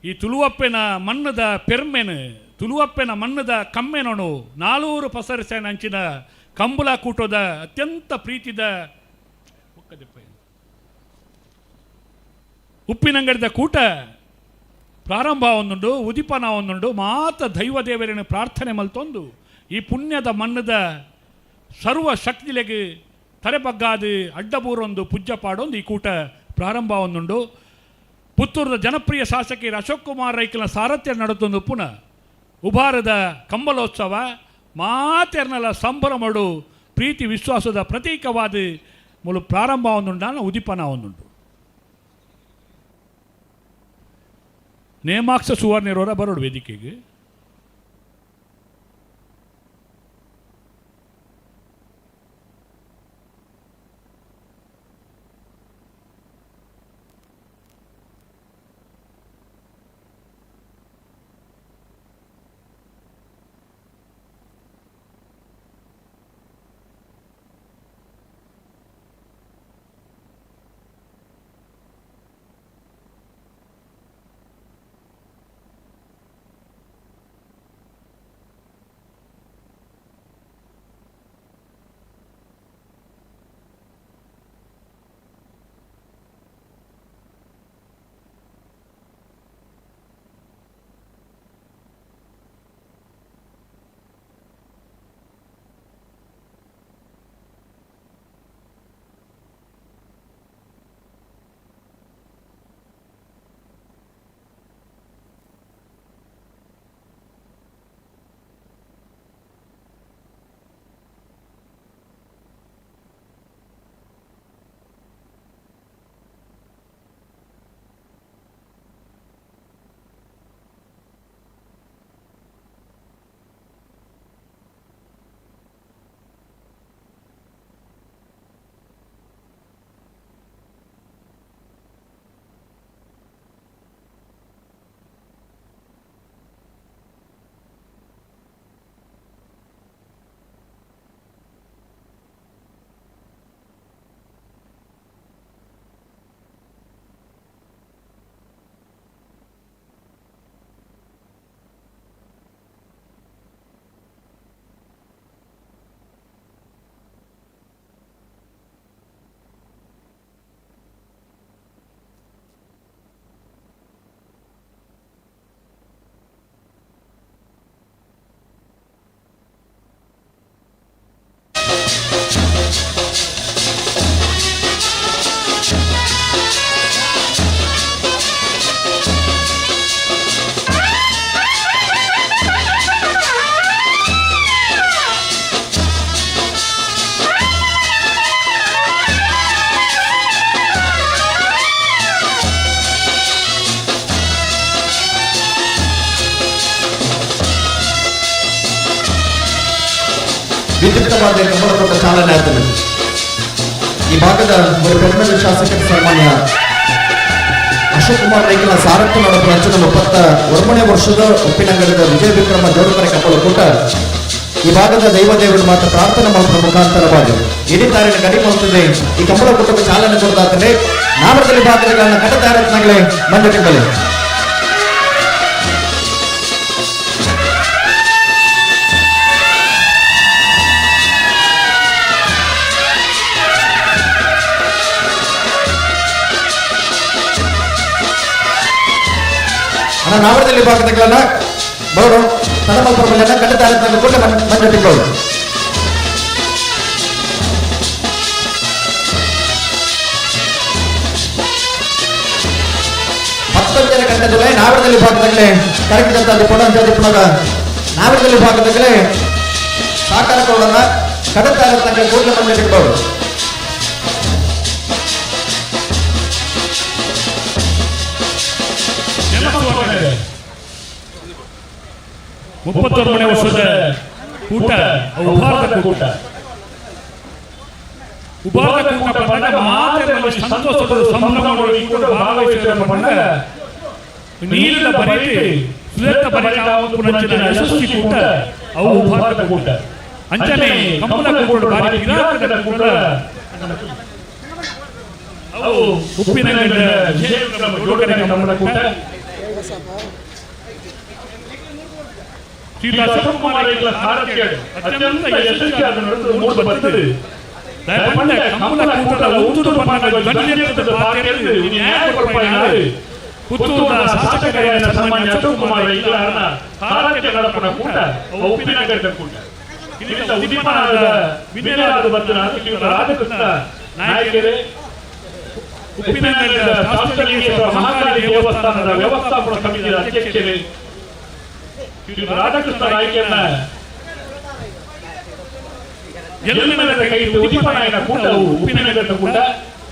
ಈ ತುಳುವಪ್ಪೆನ ಮಣ್ಣದ ಪೆರ್ಮೆನು, ತುಳುವಪ್ಪೆನ ಮಣ್ಣದ ಕಮ್ಮೆನೋನು ನಾಲೂರು ಪಸರಿಸೇನ ಅಂಚಿನ ಕಂಬುಲ ಕೂಟದ ಅತ್ಯಂತ ಪ್ರೀತಿದ ಉಪ್ಪಿನಂಗಡಿದ ಕೂಟ ಪ್ರಾರಂಭ ಒಂದುಂಡು, ಉದಿಪನ ಒಂದುಂಡು. ಮಾತ ದೈವ ದೇವರಿನ ಪ್ರಾರ್ಥನೆ ಮಲ್ತೊಂದು ಈ ಪುಣ್ಯದ ಮಣ್ಣದ ಸರ್ವ ಶಕ್ತಿಲೆಗ್ ತರೆಬಗ್ಗಾದು ಅಡ್ಡಬೂರೊಂದು ಪೂಜ್ಯ ಪಾಡೊಂದು ಈ ಕೂಟ ಪ್ರಾರಂಭ ಒಂದುಂಡು. ಪುತ್ತೂರದ ಜನಪ್ರಿಯ ಶಾಸಕಿ ಅಶೋಕ್ ಕುಮಾರ್ ರೈಕಲ್ನ ಸಾರಥ್ಯ ನಡತೊಂದು ಪುನಃ ಉಬಾರದ ಕಂಬಲೋತ್ಸವ ಮಾತೆರ್ನಲ ಸಂಭ್ರಮಡು ಪ್ರೀತಿ ವಿಶ್ವಾಸದ ಪ್ರತೀಕವಾದ ಮೂಲು ಪ್ರಾರಂಭ ಒಂದುಂಡಾನ ಉದಿಪನ ಒಂದುಂಡು. ನೇಮಾಕ್ಷ ಸುವರ್ಣಿರೋರ ಬರೋಡು ವೇದಿಕೆಗೆ. ವಿದ್ಯುಕ್ತವಾದ ಕಂಬಳಕೂಟ ಚಾಲನೆ ಆಯ್ತದೆ. ಈ ಭಾಗದ ಒಂದು ಪೆರ್ಮೆಲ್ ಶಾಸಕ ಸನ್ಮಾನ್ಯ ಅಶೋಕ್ ಕುಮಾರ್ ರೈಕಲ ಸಾರಥ್ಯ ನಡೆದ ಅಂಚಿನ 39ನೇ ವರ್ಷದ ಉಪ್ಪಿನಂಗಡದ ವಿಜಯ ವಿಕ್ರಮ ಜೋಡುಕರೆ ಕಂಬಳಕೂಟ ಈ ಭಾಗದ ದೈವ ದೇವರು ಮಾತ್ರ ಪ್ರಾರ್ಥನೆ ಮಾಡುವ ಮುಖಾಂತರವಾಗಿ ಇಡೀ ತಾರಿನ ಗಡಿ ಮಾಡುತ್ತದೆ. ಈ ಕಂಬಳಕೂಟಕ್ಕೆ ಚಾಲನೆ ಕೊಡದಾತನೆ ನಾಮದಲ್ಲಿ ಭಾಗದ ಕಟತಾರತ್ನಗಳೇ ಮಂಜುಗಳು. ಅಣ್ಣ ನಾವರದಲ್ಲಿ ಭಾಗದಗಳನ್ನ ಬರೋರು ತಡಮಲ್ಪರ ಕಟ್ಟತಾರತ್ನ ಕೂಡ ಮಂಜುಗಳು. ಹತ್ತೊಂದನೇ ಗಂಟೆದಲ್ಲೇ ನಾವರದಲ್ಲಿ ಭಾಗದಗಳೇ ಕರೆಕ್ಟ್ ಪುಣಂಜಾದಿ ಪುಣಗ ನಾವರದಲ್ಲಿ ಭಾಗದಗಳೇ ಸಾಕಾರ ಕೊಡೋಣ ಕಡತಾರತ್ನ ಕೂಡಲೇ ಮಂಜುಗಳು. 31ನೇ ವರ್ಷದ ಕೂಟ ಉಬಾರದ ಕೂಟ. ಉಬಾರದ ಕೂಟ ಬಂದಾಗ ಮಾತ್ರ ಸಂತೋಷದ ಸಂಭ್ರಮ ಈ ಕೂಟ ಭಾಗವಹಿಸಿದ ಬಂದಾಗ ನೀರಿನ ಬರೀತಿ ಸುಲೇತ ಬರೀತಾವಂಚಿನ ಯಶಸ್ವಿ ಕೂಟ ಅವು ಉಬಾರದ ಕೂಟ. ಅಂಚನೆ ಕಂಬಳ ಕೂಟ ಬಾರಿ ಪಿರಾಕದ ಕೂಟ ಅವು ಉಪ್ಪಿನಂಗಡ ವಿಜಯವಿಕ್ರಮ ಜೋಡಣೆ ಕಂಬಳ ಕೂಟ. ಶ್ರೀ ಅಶೋಕ್ ಕುಮಾರ್ ಸಾರಥ್ಯ ಅತ್ಯಂತ ಯಶಸ್ವಿಯಾದ ನಡೆದು ಮೂಡಿ ಬರ್ತದೆ. ದಯಪಂಡ ಕಂಬಳ ಕೂಟದ ಉಂತುದು ಪನ್ನಗ ಧ್ವನಿಯೆತ್ತದ ಪಾತೆರ್ದು ನ್ಯಾಯ ಕೊರ್ಪಾಯಿನಾರು ಪುತ್ತೂರುದ ಶಾಸಕರಾಯಿನ ಸನ್ಮಾನ್ಯ ಅಶೋಕ್ ಕುಮಾರ್ ರೈಗಳಾರ್ನ ಸಾರಥ್ಯ ನಡಪುನ ಕೂಟ ಉಪ್ಪಿನಂಗಡಿದ ಕೂಟ. ಇದರಿಂದ ಉದಿಪನಾದ ವಿನಯರಾದ ಬತ್ತನ ಶ್ರೀಯುತ ರಾಧಾಕೃಷ್ಣ ನಾಯಕರೇ, ಉಪ್ಪಿನಂಗಡಿದ ಶಾಸ್ತ್ರಲಿಂಗೇಶ್ವರ ಮಹಾಕಾಳಿ ದೇವಸ್ಥಾನದ ವ್ಯವಸ್ಥಾಪನಾ ಸಮಿತಿಯ ಅಧ್ಯಕ್ಷರೇ ಶ್ರೀಯುತ ರಾಧಾಕೃಷ್ಣ ನಾಯಕರನ್ನ ಎಲ್ಲೆಲ್ಲರ ಕೈಯಿಟ್ಟು ಉದಿಪನಾಯನ ಕೂಟವು ಉಪ್ಪಿನಂಗಡಿದ ಕೂಟ.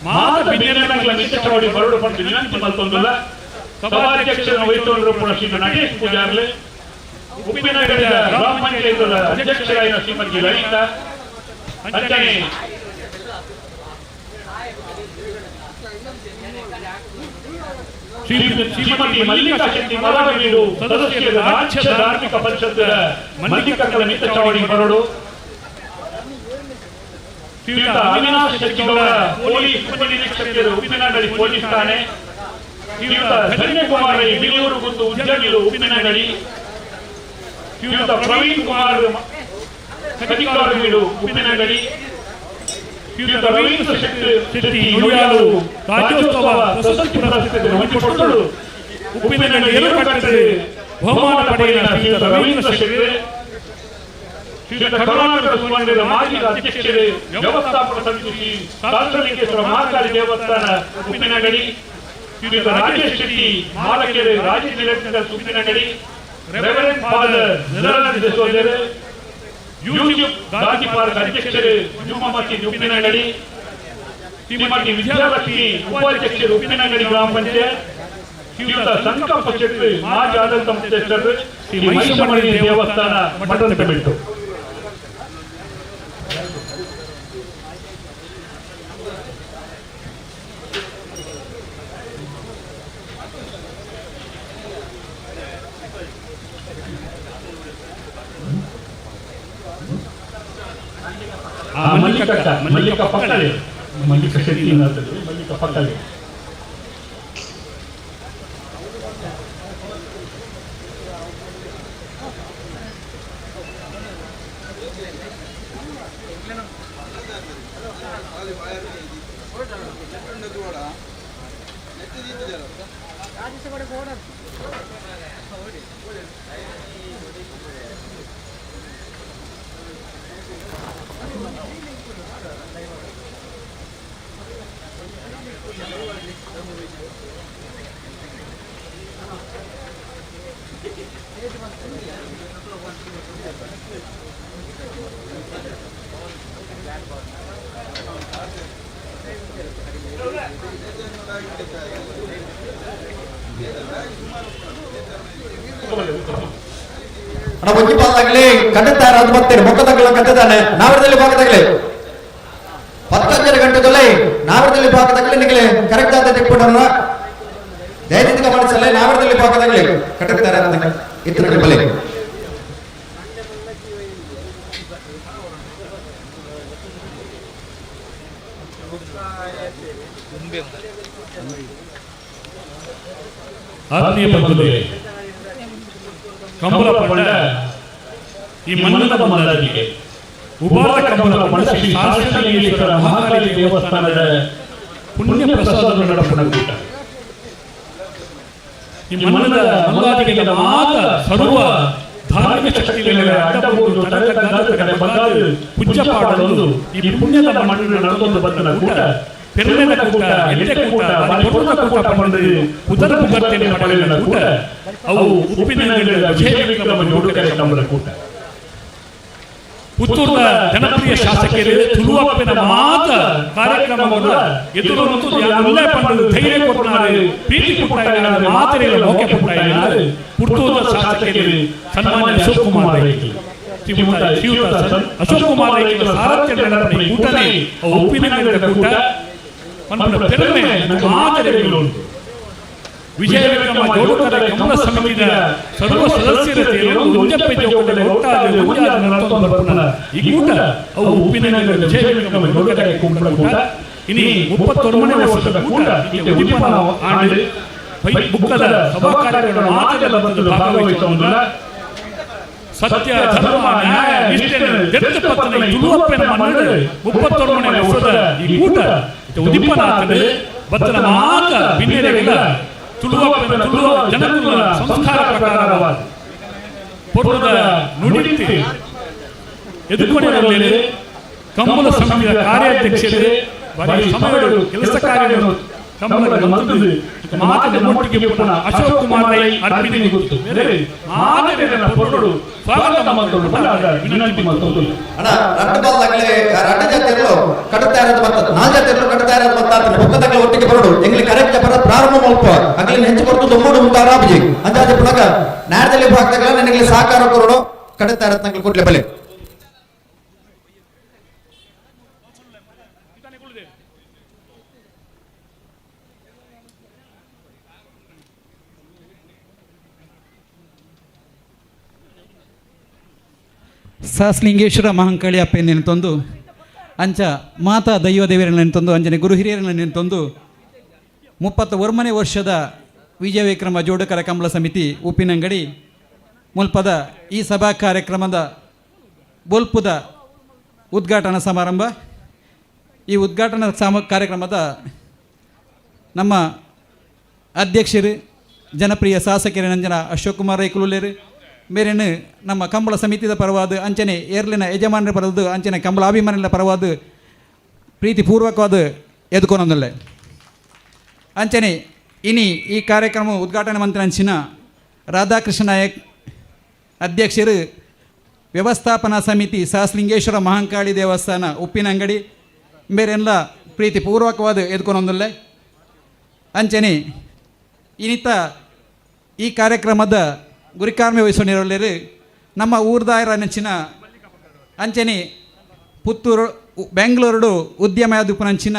ಮಾತ ಬಿನ್ನೆನಗಳ ಮಿತ್ತ ಬರಡು ಪಂಡು ವಿನಂತಿ ಮಲ್ತೊಂದುಲ್ಲ. ಸಭಾಧ್ಯಕ್ಷರ ವಹಿಸಿಕೊಂಡರು ಪುನಃ ಶ್ರೀ ನಗೇಶ್ ಪೂಜಾರ್ಲೆ, ಉಪ್ಪಿನಂಗಡಿದ ಗ್ರಾಮ ಪಂಚಾಯತ್ ಅಧ್ಯಕ್ಷರಾದ ಶ್ರೀಮತಿ ಲಲಿತಾ ಅಂಚನೆ ಶ್ರೀಮತಿ ಮಲ್ಲಿಕಾ ಶೆಟ್ಟಿ ಮಲರವೀಡು ಸದಸ್ಯರು ರಾಜ್ಯ ಧಾರ್ಮಿಕ ಪರಿಷತ್ ಮಲ್ಲಿಕಕ್ಕಳ ಮಿತ್ತ ಚಾವಡಿ ಬರಡು, ಶ್ರೀಯುತ ಅವಿನಾಶ್ ಶೆಟ್ಟಿಗೌಡ ಪೊಲೀಸ್ ಉಪನಿರೀಕ್ಷಕರು ಉಪ್ಪಿನಂಗಡಿ ಪೊಲೀಸ್ ಠಾಣೆ, ಶ್ರೀಯುತ ಧನ್ಯಕುಮಾರ್ ರೈ ಬಿಳಿಯೂರು ಗುಂದು ಉಜ್ಜಗಿಲು ಉಪ್ಪಿನಂಗಡಿ, ಶ್ರೀಯುತ ಪ್ರವೀಣ್ ಕುಮಾರ್ ಕದಿಕಾರವೀಡು ಉಪ್ಪಿನಂಗಡಿ, ಶ್ರೀಯುತ ರವೀಂದ್ರ ಶೆಟ್ಟಿ ಶೆಟ್ಟಿ ನುಡಿಯಾಲು ರಾಜ್ಯೋತ್ಸವ ಪ್ರಶಸ್ತಿ ಪುರಸ್ಕೃತರು ಹೊಂದಿಕೊಂಡು ಉಪ್ಪಿನಂಗಡಿ ಏರುಕಟ್ಟೆ ಬಹುಮಾನ ಪಡೆದ ಶ್ರೀಯುತ ರವೀಂದ್ರ ಶೆಟ್ಟಿ, ಶ್ರೀಯುತ ಕರುಣಾಕರ ಸುವರ್ಣರ ಮಾಜಿ ಅಧ್ಯಕ್ಷರೇ ವ್ಯವಸ್ಥಾಪನಾ ಸಮಿತಿ ಶ್ರೀ ಶಾಸ್ತ್ರಲಿಂಗೇಶ್ವರ ಮಹಾಕಾಳಿ ದೇವಸ್ಥಾನ ಉಪ್ಪಿನಂಗಡಿ, ಶ್ರೀಯುತ Rajesh Shetty Malakere Rajesh electricals Uppinangady, reverend father Niranand ಡಿಸೋಜರ್, ಯೂಟ್ಯೂಬ್ ಗಾಂಧಿ ಪಾರ್ಕ್ ಅಧ್ಯಕ್ಷರು ಜುಮ್ಮಾ ಮಸೀದಿ ಉಪ್ಪಿನಂಗಡಿ, ಶ್ರೀಮತಿ ವಿದ್ಯಾಲಕ್ಷ್ಮಿ ಉಪಾಧ್ಯಕ್ಷರು ಉಪ್ಪಿನಂಗಡಿ ಗ್ರಾಮ ಪಂಚಾಯತ್, ಶ್ರೀಯುತ ಸಂಕಲ್ಪ ಶೆಟ್ಟಿ ಮಾಜಿ ಆಡಳಿತ ಮುಖ್ಯಸ್ಥರು ಶ್ರೀ ಮಹಿಷಮಣಿ ದೇವಸ್ಥಾನ ಮಠದಂತಬೆಟ್ಟು. ಮಲ್ಲಿಕ ಮಲ್ಲಿಕ ಪಕ್ಕಲೆ ಮಲ್ಲಿಕ ಶೆಟ್ಟಿ ಅಂತದೆ ಮಲ್ಲಿಕ ಪಕ್ಕಲೆ. ಅಣ್ಣ ಒಂಜಿ ಪಾದಾಗಲಿ ಕಟ್ಟುತ್ತಾರೆ ಅದು ಬರ್ತೀರಿ ಮೊಕ್ಕದಗಳ ಕಟ್ಟುತ್ತಾನೆ ನಾವರದಲ್ಲಿ ಭಾಗದಾಗಲಿ 10:30 ಗಂಟೆದಲ್ಲಿ ನಾವರದಲ್ಲಿ ಭಾಗದಾಗಲಿ ನಿಗಲೆ ಕರೆಕ್ಟ್ ಆದ ತಿಳ್ಕೊಂಡ್ರ ದಯವಿಟ್ಟು ಗಮನಿಸಲ್ಲ ನಾವರದಲ್ಲಿ ಭಾಗದಾಗಲಿ ಕಟ್ಟುತ್ತಾರೆ ಅಂತ ಇತರ ಬಲೆ. ಆತ್ಮೀಯ ಬಂಧುಗಳೇ, ಕಂಬಳ ಪಂಡ ಈ ಮನ್ನದ ಮಲ್ಲಾದಿಗೆ ಉಬಾರ ಕಂಬಳ ಪಂಡ ಶ್ರೀ ಶಾಸ್ತ್ರಲಿಂಗೇಶ್ವರ ಮಹಾಕಾಳಿ ದೇವಸ್ಥಾನದ ಪುಣ್ಯ ಪ್ರಸಾದ ನಡಪುನ ಕೂಟ. ಈ ಮನ್ನದ ಮಲ್ಲಾದಿಗೆ ಮಾತ ಸರ್ವ ಧಾರ್ಮಿಕ ಶಕ್ತಿಗಳ ಅಡ್ಡಬಹುದು ತಡೆತಗ್ಗಾದ ಕಡೆ ಬಗ್ಗಾದು ಪೂಜ್ಯ ಪಾಡೊಂದು ಈ ಪುಣ್ಯದ ಮಣ್ಣಿನ ನಡೆದೊಂದು ಬಂದನ ಕೂಟ ಪೆರ್ಮೆದ ಕೂಟ ಎಟ್ಟೆ ಕೂಟ ಬಾರಿ ಪೊರ್ಲದ ಕೂಟ ಪಂಡು ಉದರ ಪುಗರ್ತೆನೆ ಪಡೆಯಿನ ಕೂಟ ಅವು ಉಪ್ಪಿನಂಗಡಿದ ವಿಜಯ ವಿಕ್ರಮ ಜೋಡುಕರೆ ಕಂಬಳ ಕೂಟ. ಪುತ್ತೂರದ ಜನಪ್ರಿಯ ಶಾಸಕರು ತುಳುವಪ್ಪನ ಮಾತ ಕಾರ್ಯಕ್ರಮವನ್ನು ಎದುರು ಉಲ್ಲೆ ಪಂಡು ಧೈರ್ಯ ಕೊಟ್ಟನಾರು ಪ್ರೀತಿ ಕೊಟ್ಟಾಯಿನಾರು ಮಾತೆರೆಗಳ ಮೋಕೆ ಕೊಟ್ಟಾಯಿನಾರು ಪುತ್ತೂರದ ಶಾಸಕರು ಸನ್ಮಾನ್ಯ ಅಶೋಕ್ ಕುಮಾರ್ ರೈಕಲ್ ಶ್ರೀಯುತ ಅಶೋಕ್ ಕುಮಾರ್ ರೈಕಲ್ ಸಾರಥ್ಯ ನಡೆಪುನ ಕೂಟನೇ ಅವು ಉಪ್ಪಿನಂಗಡಿದ ಕೂಟ ಪನ್ಪುನ ಪೆರ್ಮೆ ನಂಗೆ ಮಾತೆರೆಗಳು ಉಂಟು. ವಿಜಯ ವಿಕ್ರಮ ಜೋಡುಕರೆ ಕಮಲ ಸಮಿತಿಯ ಸರ್ವ ಸದಸ್ಯರ ಸೇರೊಂದು ಒಂಜಪ್ಪೆ ಜೋಕುಲೆ ಒಟ್ಟಾದ್ ಒಂಜಾದ್ ನಡತೊಂದು ಬರ್ಪುನ ಈ ಕೂಟ ಅವು ಉಪ್ಪಿನಂಗಡಿದ ವಿಜಯ ವಿಕ್ರಮ ಜೋಡುಕರೆ ಕುಂಬಳ ಕೂಟ. ಇನಿ 39ನೇ ವರ್ಷದ ಕೂಟ ಇತ್ತೆ ಉದಿಪನ ಆಂಡ್ ಬುಕ್ಕದ ಸಭಾ ಕಾರ್ಯಕ್ರಮ ಮಾತೆಲ್ಲ ಬಂದು ಭಾಗವಹಿಸುವುದಿಲ್ಲ. ಸತ್ಯ ಧರ್ಮ ನ್ಯಾಯ ನಿಷ್ಠೆ ದೆತ್ತ ಪತ್ತನೆ ತುಳುವಪ್ಪನ ಮನ್ನಡು 31ನೇ ವರ್ಷದ ಈ ಕೂಟ ಉದಿಪನಾಥನು ಬತ್ತನ ಮಾತ ಬಿನ್ನೆರೆಗಳ ತುಳುವಪ್ಪನ ತುಳುವ ಜನಕುಲ ಸಂಸ್ಕಾರ ಪ್ರಕಾರವಾದ ಪೊರ್ಲದ ನುಡಿತಿ ಎದುಕೊನೆಯಲ್ಲಿ ಕಂಬಳ ಸಮಿತಿಯ ಕಾರ್ಯಾಧ್ಯಕ್ಷರು ಬಾರಿ ಸಮಯಡು ಕೆಲಸ ಕಾರ್ಯ ಕಂಬಳದ ಮಂತ್ರಿ ಮಾತಿನ ಮೊಟ್ಟಿಗೆ ಪುನಃ ಅಶೋಕ್ ಕುಮಾರ್ ರೈ ಅರ್ಪಿಣಿ ಗೊತ್ತು ಮಾತಿನ ಪೊರ್ಲುಡು ಸ್ವಾಗತ ಮಂತೊಡು ಬಲ್ಲಾದ ವಿನಂತಿ ಮಂತೊಡು. ಅಣ್ಣ ರಡ್ಡು ಬಾಲ್ದಾಗಲೇ ರಡ್ಡು ಜಾತಿಯಲ್ಲೂ ಕಡುತ್ತಾರದ ಮತ್ತ ನಾಲ್ ಜಾತಿಯಲ್ಲೂ ಕಡುತ್ತಾರದ ಮತ್ತ ಒಕ್ಕದಾಗಲೇ ಒಟ್ಟಿಗೆ ಬರೋಡು ಎಂಗ್ಲಿ ಕರೆಕ್ಟ್ ಬರ ಪ್ರಾರಂಭ ಮಲ್ಪ ಅಗ್ಲಿ ಹೆಚ್ಚು ಕೊಡ್ತು ದೊಮ್ಮಡು ಉಂಟಾರ ಅಬ್ಜಿ ಅಂದಾಜು ಪುನಗ ನಾಡದಲ್ಲಿ ಭಾಗದಾಗಲ ನನಗೆ ಸಹಕಾರ ಕೊರಡು ಕಡುತ್ತಾರದ ನಂಗೆ ಕೊಡ್ಲೆ ಬಲೆ. ಸಹಸ್ಲಿಂಗೇಶ್ವರ ಮಹಾಂಕಾಳಿ ಅಪ್ಪೆಯನ್ನು ಅಂಚ ಮಾತಾ ದೈವ ದೇವರನ್ನ ಅಂಜನೆ ಗುರು ಹಿರಿಯರನ್ನ ನೆನೆತೊಂದು 31ನೇ ವರ್ಷದ ವಿಜಯ ವಿಕ್ರಮ ಜೋಡುಕರ ಕಂಬಳ ಸಮಿತಿ ಉಪ್ಪಿನಂಗಡಿ ಮುಲ್ಪದ ಈ ಸಭಾ ಕಾರ್ಯಕ್ರಮದ ಬೊಲ್ಪುದ ಉದ್ಘಾಟನಾ ಸಮಾರಂಭ. ಈ ಉದ್ಘಾಟನಾ ಕಾರ್ಯಕ್ರಮದ ನಮ್ಮ ಅಧ್ಯಕ್ಷರು ಜನಪ್ರಿಯ ಶಾಸಕರ ನಂಜನ ಅಶೋಕ್ ಕುಮಾರ್ ರೈ ಕುಲುಲೇರು ಮೇರೇನು ನಮ್ಮ ಕಂಬಳ ಸಮಿತಿದ ಪರವಾದ ಅಂಚನೆ ಏರ್ಲಿನ ಯಜಮಾನರ ಪರವಾದ ಅಂಚನೆ ಕಂಬಳ ಅಭಿಮಾನಿಗಳ ಪರವಾದ ಪ್ರೀತಿಪೂರ್ವಕವಾದ ಎದುಕೊನೊಂದಲ್ಲೆ ಅಂಚನೆ ಇನಿ ಈ ಕಾರ್ಯಕ್ರಮ ಉದ್ಘಾಟನೆ ಮಂತ್ರಿ ಅಂಚಿನ ರಾಧಾಕೃಷ್ಣ ನಾಯಕ್ ಅಧ್ಯಕ್ಷರು ವ್ಯವಸ್ಥಾಪನಾ ಸಮಿತಿ ಸಹಸ್ಲಿಂಗೇಶ್ವರ ಮಹಾಂಕಾಳಿ ದೇವಸ್ಥಾನ ಉಪ್ಪಿನಂಗಡಿ ಮೇರೆಲ್ಲ ಪ್ರೀತಿಪೂರ್ವಕವಾದ ಎದುಕೊನೊಂದಲ್ಲೆ ಅಂಚನೆ ಇನ್ನಿತ ಈ ಕಾರ್ಯಕ್ರಮದ ಗುರಿಕಾರ್ಮಿ ವಹಿಸಿಕೊಂಡಿರಲಿರು ನಮ್ಮ ಊರ್ದಾಯರ ನೆಂಚಿನ ಅಂಚನೆ ಪುತ್ತೂರು ಬೆಂಗಳೂರು ಉದ್ಯಮ ಉಪನಂಚಿನ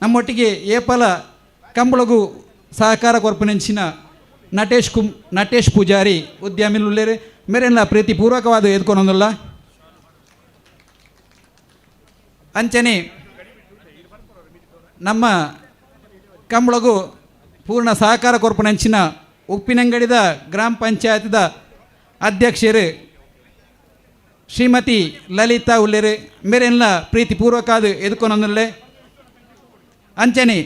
ನಮ್ಮೊಟ್ಟಿಗೆ ಏಪಲ ಕಂಬಳಗು ಸಹಕಾರ ಕೊರ್ಪುನೆಂಚಿನ ನಟೇಶ್ ಪೂಜಾರಿ ಉದ್ಯಮಿಲುಲ್ಲೇರು ಮೇರೆಲ್ಲ ಪ್ರೀತಿಪೂರ್ವಕವಾದ ಎದ್ಕೊನೊಂದಲ್ಲ ಅಂಚನೆ ನಮ್ಮ ಕಂಬಳಗು ಪೂರ್ಣ ಸಹಕಾರ ಕೊರ್ಪುನಂಚಿನ ಉಪ್ಪಿನಂಗಡಿದ ಗ್ರಾಮ ಪಂಚಾಯತ್ದ ಅಧ್ಯಕ್ಷರು ಶ್ರೀಮತಿ ಲಲಿತಾ ಉಲ್ಲೇರು ಮೇರೆಲ್ಲ ಪ್ರೀತಿಪೂರ್ವಕಾದ ಎದುಕೊನೊಂದಲ್ಲೇ ಅಂಚನೆ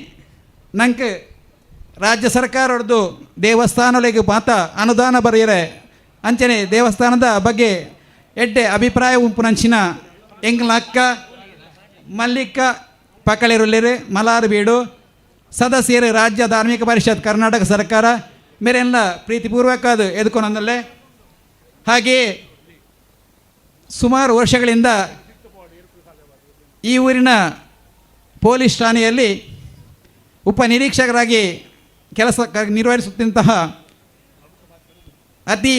ನಂಗೆ ರಾಜ್ಯ ಸರ್ಕಾರದ್ದು ದೇವಸ್ಥಾನಗಳಿಗೆ ಮಾತ ಅನುದಾನ ಬರೆಯರೆ ಅಂಚನೆ ದೇವಸ್ಥಾನದ ಬಗ್ಗೆ ಎಡ್ಡೆ ಅಭಿಪ್ರಾಯ ಉಂಪುನಂಚಿನ ಎಂಗ್ಲ ಅಕ್ಕ ಮಲ್ಲಿಕ ಪಕಳೆರುಲ್ಲೇರು ಮಲಾರು ಬೀಡು ಸದಸ್ಯರು ರಾಜ್ಯ ಧಾರ್ಮಿಕ ಪರಿಷತ್ ಕರ್ನಾಟಕ ಸರ್ಕಾರ ಮೇರೆಲ್ಲ ಪ್ರೀತಿಪೂರ್ವಕ ಅದು ಎದುಕೊನೊಂದಲ್ಲೇ. ಹಾಗೆಯೇ ಸುಮಾರು ವರ್ಷಗಳಿಂದ ಈ ಊರಿನ ಪೊಲೀಸ್ ಠಾಣೆಯಲ್ಲಿ ಉಪನಿರೀಕ್ಷಕರಾಗಿ ಕೆಲಸ ನಿರ್ವಹಿಸುತ್ತಿದ್ದಂತಹ ಅತಿ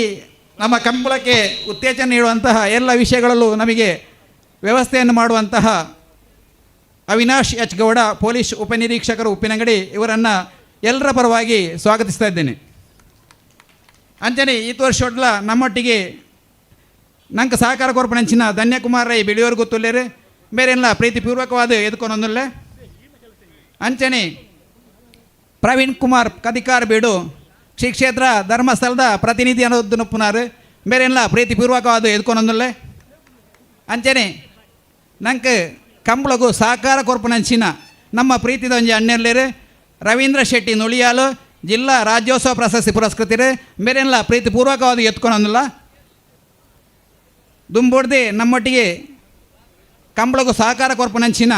ನಮ್ಮ ಕಂಬಳಕ್ಕೆ ಉತ್ತೇಜನ ನೀಡುವಂತಹ ಎಲ್ಲ ವಿಷಯಗಳಲ್ಲೂ ನಮಗೆ ವ್ಯವಸ್ಥೆಯನ್ನು ಮಾಡುವಂತಹ ಅವಿನಾಶ್ ಎಚ್ ಗೌಡ ಪೊಲೀಸ್ ಉಪನಿರೀಕ್ಷಕರು ಉಪ್ಪಿನಂಗಡಿ ಇವರನ್ನು ಎಲ್ಲರ ಪರವಾಗಿ ಸ್ವಾಗತಿಸ್ತಾ ಇದ್ದೇನೆ. ಅಂಚನೆ ಈ ವರ್ಷೊಡ್ಲ ನಮ್ಮೊಟ್ಟಿಗೆ ನಂಗೆ ಸಹಕಾರ ಕೊರ್ಪಣಂಚಿನ ಧನ್ಯಕುಮಾರ್ ರೈ ಬಿಳಿಯೋರು ಗೊತ್ತುಲ್ಲೇರು ಬೇರೆಲ್ಲ ಪ್ರೀತಿಪೂರ್ವಕವಾದ ಎದುಕೊನೊಂದುಲ್ಲೆ. ಅಂಚನೆ ಪ್ರವೀಣ್ ಕುಮಾರ್ ಕದಿಕಾರ್ ಬೀಡು ಶ್ರೀ ಕ್ಷೇತ್ರ ಧರ್ಮಸ್ಥಳದ ಪ್ರತಿನಿಧಿ ಅನ್ನೋದು ಪುನಾರು ಬೇರೆಲ್ಲ ಪ್ರೀತಿಪೂರ್ವಕವಾದ ಎದುಕೊನೊಂದುಲ್ಲೆ. ಅಂಚನೆ ನಂಗೆ ಕಂಬಳಗು ಸಹಕಾರ ಕೊರ್ಪುನಂಚಿನ ನಮ್ಮ ಪ್ರೀತಿದ ಒಂಜಿ ಅಣ್ಣೆಲ್ಲೇರು ರವೀಂದ್ರ ಶೆಟ್ಟಿ ನುಳಿಯಾಲು ಜಿಲ್ಲಾ ರಾಜ್ಯೋತ್ಸವ ಪ್ರಶಸ್ತಿ ಪುರಸ್ಕೃತರು ಮೇರೆಲ್ಲ ಪ್ರೀತಿಪೂರ್ವಕವಾದ ಎತ್ಕೊಳಂದಿಲ್ಲ. ದುಂಬುಡ್ದೆ ನಮ್ಮೊಟ್ಟಿಗೆ ಕಂಬಳಗು ಸಹಕಾರ ಕೊರ್ಪುನಂಚಿನ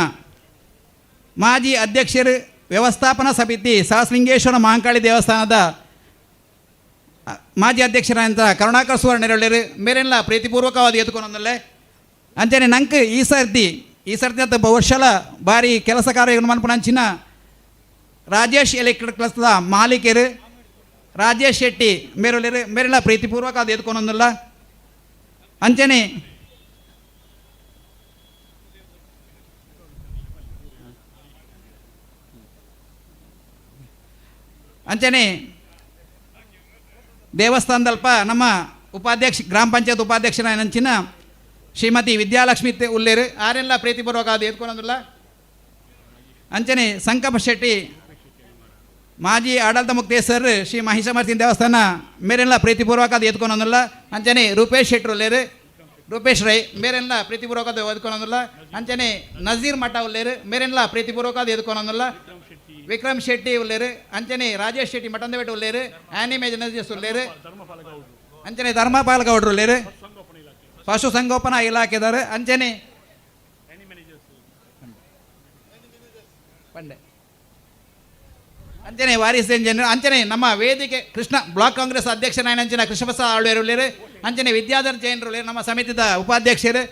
ಮಾಜಿ ಅಧ್ಯಕ್ಷರು ವ್ಯವಸ್ಥಾಪನಾ ಸಮಿತಿ ಸಹಸ್ಲಿಂಗೇಶ್ವರ ಮಹಾಂಕಾಳಿ ದೇವಸ್ಥಾನದ ಮಾಜಿ ಅಧ್ಯಕ್ಷರಾದಂಥ ಕರುಣಾಕರ್ ಸುವರ್ಣರಳ್ಳಿರು ಮೇರೆಲ್ಲ ಪ್ರೀತಿಪೂರ್ವಕವಾದ ಎತ್ಕೊಳಂದಲ್ಲೇ. ಅಂಚನೆ ನಂಗೆ ಈ ಸರ್ತಿ ಅಂತ ವರ್ಷಲ ಭಾರಿ ಕೆಲಸ ಕಾರ್ಯ ಮನ್ಪುನಂಚಿನ ರಾಜೇಶ್ ಎಲೆಕ್ಟ್ರಿಕಲ್ಸ್ದ ಮಾಲೀಕರು ರಾಜೇಶ್ ಶೆಟ್ಟಿ ಮೇರುಲೇರು ಮೇರೆಲ್ಲ ಪ್ರೀತಿಪೂರ್ವಕ ಅದು ಎತ್ಕೊನೊಂದಿಲ್ಲ. ಅಂಚನೆ ಅಂಚನೆ ದೇವಸ್ಥಾನದಲ್ಪ ನಮ್ಮ ಉಪಾಧ್ಯಕ್ಷ ಗ್ರಾಮ ಪಂಚಾಯತ್ ಉಪಾಧ್ಯಕ್ಷರ ನಂಚಿನ ಶ್ರೀಮತಿ ವಿದ್ಯಾಲಕ್ಷ್ಮಿ ಉಲ್ಲೇರು ಆರೆಲ್ಲ ಪ್ರೀತಿಪೂರ್ವಕ ಅದು ಎತ್ಕೊನೊಂದಿಲ್ಲ. ಅಂಚನೆ ಸಂಕಪ್ಪ ಶೆಟ್ಟಿ ಮಾಜಿ ಆಡಳಿತ ಮುಕ್ತೇಸರ್ ಶ್ರೀ ಮಹಿಷಮರ್ದಿನಿ ದೇವಸ್ಥಾನ ಮೇರೆಲ್ಲ ಪ್ರೀತಿಪೂರ್ವಕ ಅದು ಎತ್ಕೊನೊಂದಿಲ್ಲ. ಅಂಚನೆ ರೂಪೇಶ್ ಶೆಟ್ರು ಉಲ್ಲೇರು, ರೂಪೇಶ್ ರೈ ಮೇರೆಲ್ಲ ಪ್ರೀತಿಪೂರ್ವಕ ಅದು ಎತ್ಕೊನೊಂದಿಲ್ಲ. ಅಂಚನೆ ನಜೀರ್ ಮಠ ಉಲ್ಲೇರು, ಮೇರೆಲ್ಲ ಪ್ರೀತಿಪೂರ್ವಕ ಅದು ಎತ್ಕೊನೊಂದಿಲ್ಲ. ವಿಕ್ರಮ್ ಶೆಟ್ಟಿ ಉಲ್ಲೇರು, ಅಂಚನೆ ರಾಜೇಶ್ ಶೆಟ್ಟಿ ಮಠಂದಪೇಟೆ ಉಲ್ಲೇರು, ಆ್ಯನಿ ಮೇಜ್ ಉಲ್ಲೇರು, ಅಂಚನೆ ಧರ್ಮಪಾಲ್ ಗೌಡ್ರು ಉಲ್ಲೇರು, ಪಶು ಸಂಗೋಪನಾ ಇಲಾಖೆದಾರು, ಅಂಚನೆ ಪಂಡೆ, ಅಂಚನೆ ವಾರಿಸ್ ಇಂಜಿನಿಯರ್, ಅಂಚನೆ ನಮ್ಮ ವೇದಿಕೆ ಕೃಷ್ಣ ಬ್ಲಾಕ್ ಕಾಂಗ್ರೆಸ್ ಅಧ್ಯಕ್ಷರಾಯನ ಅಂಚಿನ ಕೃಷ್ಣಪ್ರಸಾದ್ ಆಳ್ವೇರು ಉಲ್ಲೇರು, ಅಂಚನೆ ವಿದ್ಯಾಧರ್ ಜೈನರು ಉಲ್ಲೇರು, ನಮ್ಮ ಸಮಿತಿದ ಉಪಾಧ್ಯಕ್ಷರು,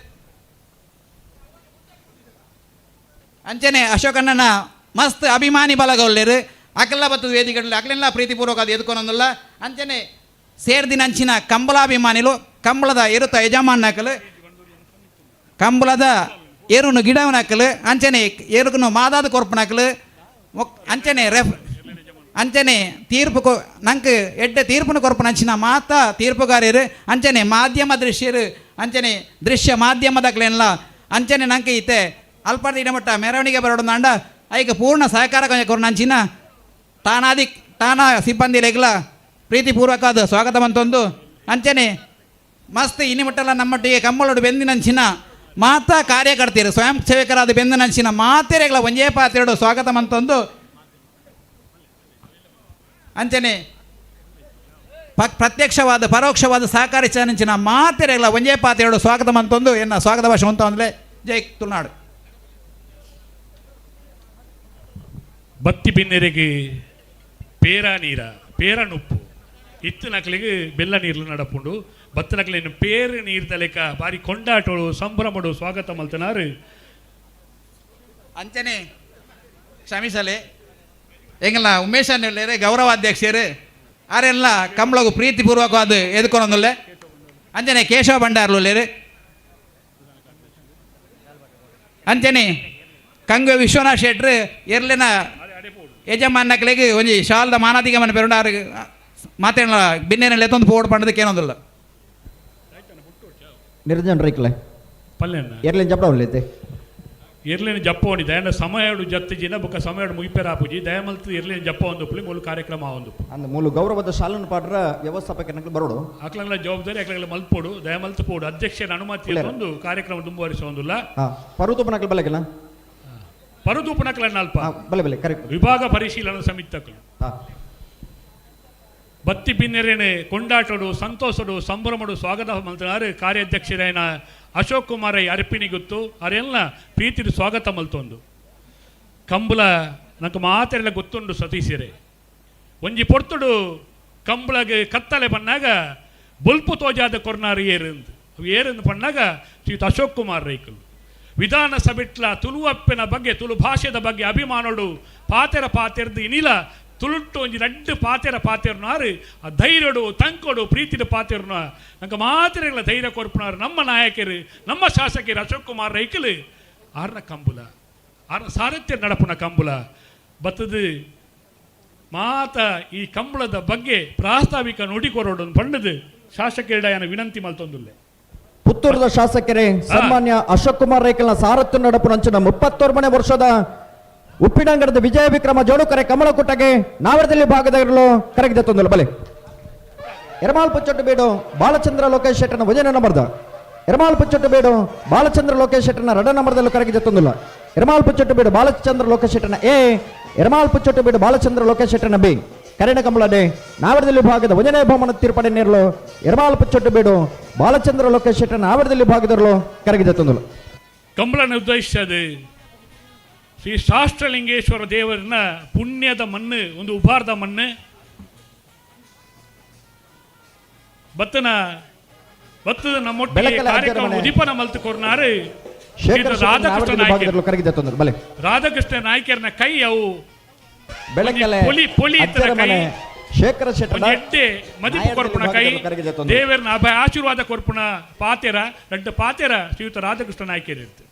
ಅಂಚನೆ ಅಶೋಕಣ್ಣನ ಮಸ್ತ್ ಅಭಿಮಾನಿ ಬಳಗ ಉಲ್ಲೇರು, ಅಕಲ್ಲ ಬತ್ತದ ವೇದಿಕೆ ಅಕಲೆಲ್ಲ ಪ್ರೀತಿಪೂರ್ವಕ ಅದು ಎದ್ಕೊನೊಂದಿಲ್ಲ. ಅಂಚನೆ ಸೇರ್ದಿನ ಅಂಚಿನ ಕಂಬಳಾಭಿಮಾನಿಲು, ಕಂಬಳದ ಎರುತ ಯಜಮಾನಕಲು, ಕಂಬಳದ ಏರುನು ಗಿಡವನಕಲು, ಅಂಚನೆ ಏರುಕನು ಮಾದಾದ ಕೊರ್ಪನಕಲು, ಅಂಚನೆ ರೆಫ್ ಅಂಚನೆ ತೀರ್ಪು ಕೊ ನಂಗೆ ಎಡ್ಡೆ ತೀರ್ಪುನ ಕೊರ್ಪುನ ಅಂಚಿನ ಮಾತಾ ತೀರ್ಪುಗಾರರು, ಅಂಚನೆ ಮಾಧ್ಯಮ ದೃಶ್ಯರು, ಅಂಚನೆ ದೃಶ್ಯ ಮಾಧ್ಯಮದಕ್ಲೆಲ್ಲ, ಅಂಚನೆ ನಂಗೆ ಇತ್ತೆ ಅಲ್ಪದ ಇಡಮಟ್ಟ ಮೆರವಣಿಗೆ ಬರೋಡು ಐಕ ಪೂರ್ಣ ಸಹಕಾರ ಕೊರ್ನ ಅಂಚಿನ ತಾನಾದಿ ತಾನಾ ಸಿಬ್ಬಂದಿಲೆಗ್ಲ ಪ್ರೀತಿಪೂರ್ವಕವಾದ ಸ್ವಾಗತ ಬಂತೊಂದು. ಅಂಚನೆ ಮಸ್ತ್ ಇನಿ ಮಟ್ಟಲ್ಲ ನಮ್ಮೊಟ್ಟಿಗೆ ಕಂಬಳೋಡು ಬೆಂದಿನಂಚಿನ ಮಾತಾ ಕಾರ್ಯಕರ್ತೆಯರು, ಸ್ವಯಂ ಸೇವಕರಾದ ಬೆಂದಿನಂಚಿನ ಮಾತೆರೆಗಳ ಒಂಜೇ ಪಾತ್ರೆಡು ಸ್ವಾಗತ ಮಂತೊಂದು. ಅಂಚನೆ ಪ್ರತ್ಯಕ್ಷವಾದ ಪರೋಕ್ಷವಾದ ಸಹಕಾರಿ ಚಾನಂಚಿನ ಮಾತೆರೆಗಳ ಒಂಜೇ ಪಾತ್ರೆಡು ಸ್ವಾಗತ ಮಂತೊಂದು ಎನ್ನ ಸ್ವಾಗತ ಭಾಷೆ ಅಂತ ಅಂದ್ರೆ. ಜೈ ತುಳುನಾಡು. ಬತ್ತಿ ಬಿನ್ನೆರೆಗೆ ಪೇರ ನೀರ ಪೇರ ನುಪ್ಪು ಇತ್ತು ನಕಲಿಗೆ ಬೆಲ್ಲ ನೀರ್ಲು ನಡಪುಂಡು. ಬತ್ತ ನಕಲಿನ ಪೇರು ನೀರ್ ತಲೆಕ ಬಾರಿ ಕೊಂಡಾಟೋಳು ಸಂಭ್ರಮಡು ಸ್ವಾಗತ ಮಲ್ತನಾರು. ಅಂಚನೆ ಕ್ಷಮಿಸಲೆ, ಎಂಗಲ್ಲ ಉಮೇಶ್ ಅಣ್ಣೆ ಗೌರವಾಧ್ಯಕ್ಷರು ಆರೆಲ್ಲ ಕಂಬಳಗು ಪ್ರೀತಿಪೂರ್ವಕವಾದ ಎದುಕೊನೊಂದುಲ್ಲೆ. ಅಂಚನೆ ಕೇಶವ ಭಂಡಾರ್ಲುಲ್ಲೇರು, ಅಂಚನೆ ಕಂಗ ವಿಶ್ವನಾಥ್ ಶೆಟ್ರು ಎರ್ಲೆನ ಯಜಮಾನಕ್ಲೆಗ್ ಒಂಜಿ ಶಾಲ್ದ ಮಾನಾದಿಗೆ ಮನೆ ಪೆರುಂಡ ಆರು ಮಾತೇನ ಬಿನ್ನೇನ ಎತ್ತೊಂದು ಪೋಡ್ ಪಂಡದಕ್ಕೆ ಏನೊಂದಿಲ್ಲ. ನಿರಂಜನ್ ರೈಕ್ಲೆ ಪಲ್ಲೆಣ್ಣ ಎರ್ಲಿನ ಜಪ್ಡ ಉಳ್ಳೈತೆ. ಎರ್ಲಿನ ಜಪ್ಪೋಣಿ ದಯನ ಸಮಯಡು ಜತ್ತಿಜಿನ ಬೊಕ್ಕ ಸಮಯಡು ಮುಗಿಪೆರಾಪುಜಿ ದಯಮಲ್ತು ಎರ್ಲಿನ ಜಪ್ಪ ಒಂದು ಪುಲಿ ಮೂಲು ಕಾರ್ಯಕ್ರಮ ಒಂದು. ಅಂದ್ ಮೂಲು ಗೌರವದ ಶಾಲನ್ನು ಪಾಡ್ರ ವ್ಯವಸ್ಥಾಪಕ ಬರೋಡು. ಅಕ್ಲಂಗ್ಲ ಜವಾಬ್ದಾರಿ ಅಕ್ಲಂಗ್ಲ ಮಲ್ಪೋಡು, ದಯಮಲ್ತು ಪೋಡು ಅಧ್ಯಕ್ಷರ ಅನುಮತಿ ಒಂದು ಕಾರ್ಯಕ್ರಮ ಮುಂದುವರಿಸೋದಿಲ್ಲ. ಹಾ ಪರುತುಪನಕಲ್ ಬಲೆಗಿಲ್ಲ. ಪರುದೂಪನಕಲನ್ನ ಅಲ್ಪ ಬಲೆ ಬಲೆ ಕರೆಕ್ಟ್. ವಿಭಾಗ ಪರಿಶೀಲನಾ ಸಮಿತಿ ಬತ್ತಿ ಬಿನ್ನೆರೇನೆ ಕೊಂಡಾಟೋಡು ಸಂತೋಷಡು ಸಂಭ್ರಮಡು ಸ್ವಾಗತ ಮಲ್ತನಾರು ಕಾರ್ಯಾಧ್ಯಕ್ಷರಾಯನ ಅಶೋಕ್ ಕುಮಾರ್ ಅರ್ಪಿಣಿ ಗೊತ್ತು ಅರೆಲ್ಲ ಪ್ರೀತಿಡು ಸ್ವಾಗತ ಮಲ್ತೊಂದು. ಕಂಬಳ ನಂಗೆ ಮಾತೆಲ್ಲ ಗೊತ್ತುಂಡು ಸತೀಶರೇ, ಒಂಜಿ ಪೊರ್ತುಡು ಕಂಬಳಗೆ ಕತ್ತಲೆ ಬನ್ನಾಗ ಬೊಲ್ಪು ತೋಜಾದ ಕೊರ್ನಾರು ಏರಂದು ಏರಂದು ಪಣ್ಣಾಗ ಶ್ರೀಯುತ ಅಶೋಕ್ ಕುಮಾರ್ ರೈಕುಲು ವಿಧಾನಸಭೆಟ್ಲ ತುಳುವಪ್ಪೆನ ಬಗ್ಗೆ ತುಳು ಭಾಷೆದ ಬಗ್ಗೆ ಅಭಿಮಾನೋಡು ಪಾತೆರ ಪಾತೆರ್ದು ಇನಿಲ ತುಳುಟ್ಟು ಒಂಜಿ ರಡ್ಡು ಪಾತೆರ ಪಾತೆರ್ನಾರು ಆ ಧೈರ್ಯಡು ತಂಕೊಡು ಪ್ರೀತಿಡು ಪಾತೆರ್ನ ನಂಗೆ ಮಾತೆರೆಗಳ ಧೈರ್ಯ ಕೊರ್ಪುನಾರು ನಮ್ಮ ನಾಯಕರು ನಮ್ಮ ಶಾಸಕರು ಅಶೋಕ್ ಕುಮಾರ್ ರೈಕಲು ಆರ್ನ ಕಂಬುಲ ಆರ್ನ ಸಾರಥ್ಯ ನಡಪುನ ಕಂಬುಲ ಬತ್ತದು ಮಾತ ಈ ಕಂಬಳದ ಬಗ್ಗೆ ಪ್ರಾಸ್ತಾವಿಕ ನುಡಿ ಕೊರೋಡು ಪಂಡದು ಶಾಸಕರ ವಿನಂತಿ ಮಲ್ತೊಂದುಲ್ಲೆ. ಪುತ್ತೂರದ ಶಾಸಕರೇ ಸನ್ಮಾನ್ಯ ಅಶೋಕ್ ಕುಮಾರ್ ರೈಕಲ್ನ ಸಾರಥ್ಯ ನಡಪುನಂಚಿನ 31ನೇ ವರ್ಷದ ಉಪ್ಪಿನಂಗಡದ ವಿಜಯ ವಿಕ್ರಮ ಜೋಡುಕರೆ ಕಮಲಕುಟ್ಟಗೆ ನಾವರದಲ್ಲಿ ಭಾಗದಲ್ಲೂ ಕರಗಿದೆ ತೊಂದಲು ಬಲೆ. ಎರ್ಮಾಲ್ ಪುಚ್ಚೊಟ್ಟು ಬೇಡು ಬಾಲಚಂದ್ರ ಲೋಕೇಶ್ ಶೆಟ್ಟನ ವಜನ ನಂಬರ್ದ ಎರ್ಮಾಲ್ ಪುಚ್ಚೊಟ್ಟು ಬೇಡು ಬಾಲಚಂದ್ರ ಲೋಕೇಶ್ ಶೆಟ್ಟನ ರಡ ನಂಬರ್ದಲ್ಲೂ ಕರಗಿದೆ ತೊಂದಿಲ್ಲ. ಎರ್ಮಾಲ್ ಪುಚ್ಚೊಟ್ಟು ಬೇಡು ಬಾಲಚಂದ್ರ ಲೋಕೇಶ್ ಶೆಟ್ಟನ ಎ, ಎರ್ಮಾಲ್ ಪುಚ್ಚೊಟ್ಟು ಬೇಡು ಬಾಲಚಂದ್ರ ಲೋಕೇಶ್ ಶೆಟ್ಟನ ಬಿ. ಕರೆಣ ಕಮಲಡೆ ನಾವರದಲ್ಲಿ ಭಾಗದ ವಜನೆ ಭವನ ತೀರ್ಪಡೆ ನೇರಲು ಎರ್ಮಾಲ್ ಪುಚ್ಚೊಟ್ಟು ಬೇಡು ಬಾಲಚಂದ್ರ ಲೋಕೇಶ್ ಶೆಟ್ಟನ ನಾವರದಲ್ಲಿ ಭಾಗದಲ್ಲೂ ಕರಗಿದೆ ತೊಂದಲು. ಕಂಬಳನ ಉದ್ದೇಶ ಶ್ರೀ ಶಾಸ್ತ್ರಲಿಂಗೇಶ್ವರ ದೇವರನ್ನ ಪುಣ್ಯದ ಮಣ್ಣು ಒಂದು ಉಪಾರದ ಮಣ್ಣು ಬತ್ತನ ಬತ್ತದ ನಮ್ಮೊಟ್ಟಿಗೆ ಬೆಳಕಲ ಕಾರ್ಯಕ್ರಮ ಅಜ್ಜರ ಮನೆ. ಉದೀಪನ ಮಲ್ತು ಕೊರ್ನಾರು ಶೇಖರ್ ರಾಧಾಕೃಷ್ಣ ನಾವರದಲ್ಲಿ ನಾಯ್ಕರ್. ಭಾಗದಲ್ಲೂ ಕರಗಿದೆ ತೊಂದಲು ಬಲೆ. ರಾಧಾಕೃಷ್ಣ ನಾಯ್ಕರ್ನ ಕೈ ಅವು ಬೆಳಕಲೆ ಪೊಲಿ ಪೊಲಿ ಇತ್ತರ ಅಜ್ಜರ ಕೈ ಮನೆ ಶೇಖರ ಶೆಟ್ಟನ ಒಂಜಿ ಎಡ್ಡೆ ಮದಿಪು ಕೊರ್ಪುನ ಕೈ ಕರಗಿದೆ ತೊಂದಲು. ದೇವರನ್ನ ಅಭಯ ಆಶೀರ್ವಾದ ಕೊರ್ಪುನ ಪಾತೆರ ರಡ್ಡ ಪಾತೆರ ಶ್ರೀಯುತ ರಾಧಾಕೃಷ್ಣ ನಾಯ್ಕರ್ ಇತ್ತು.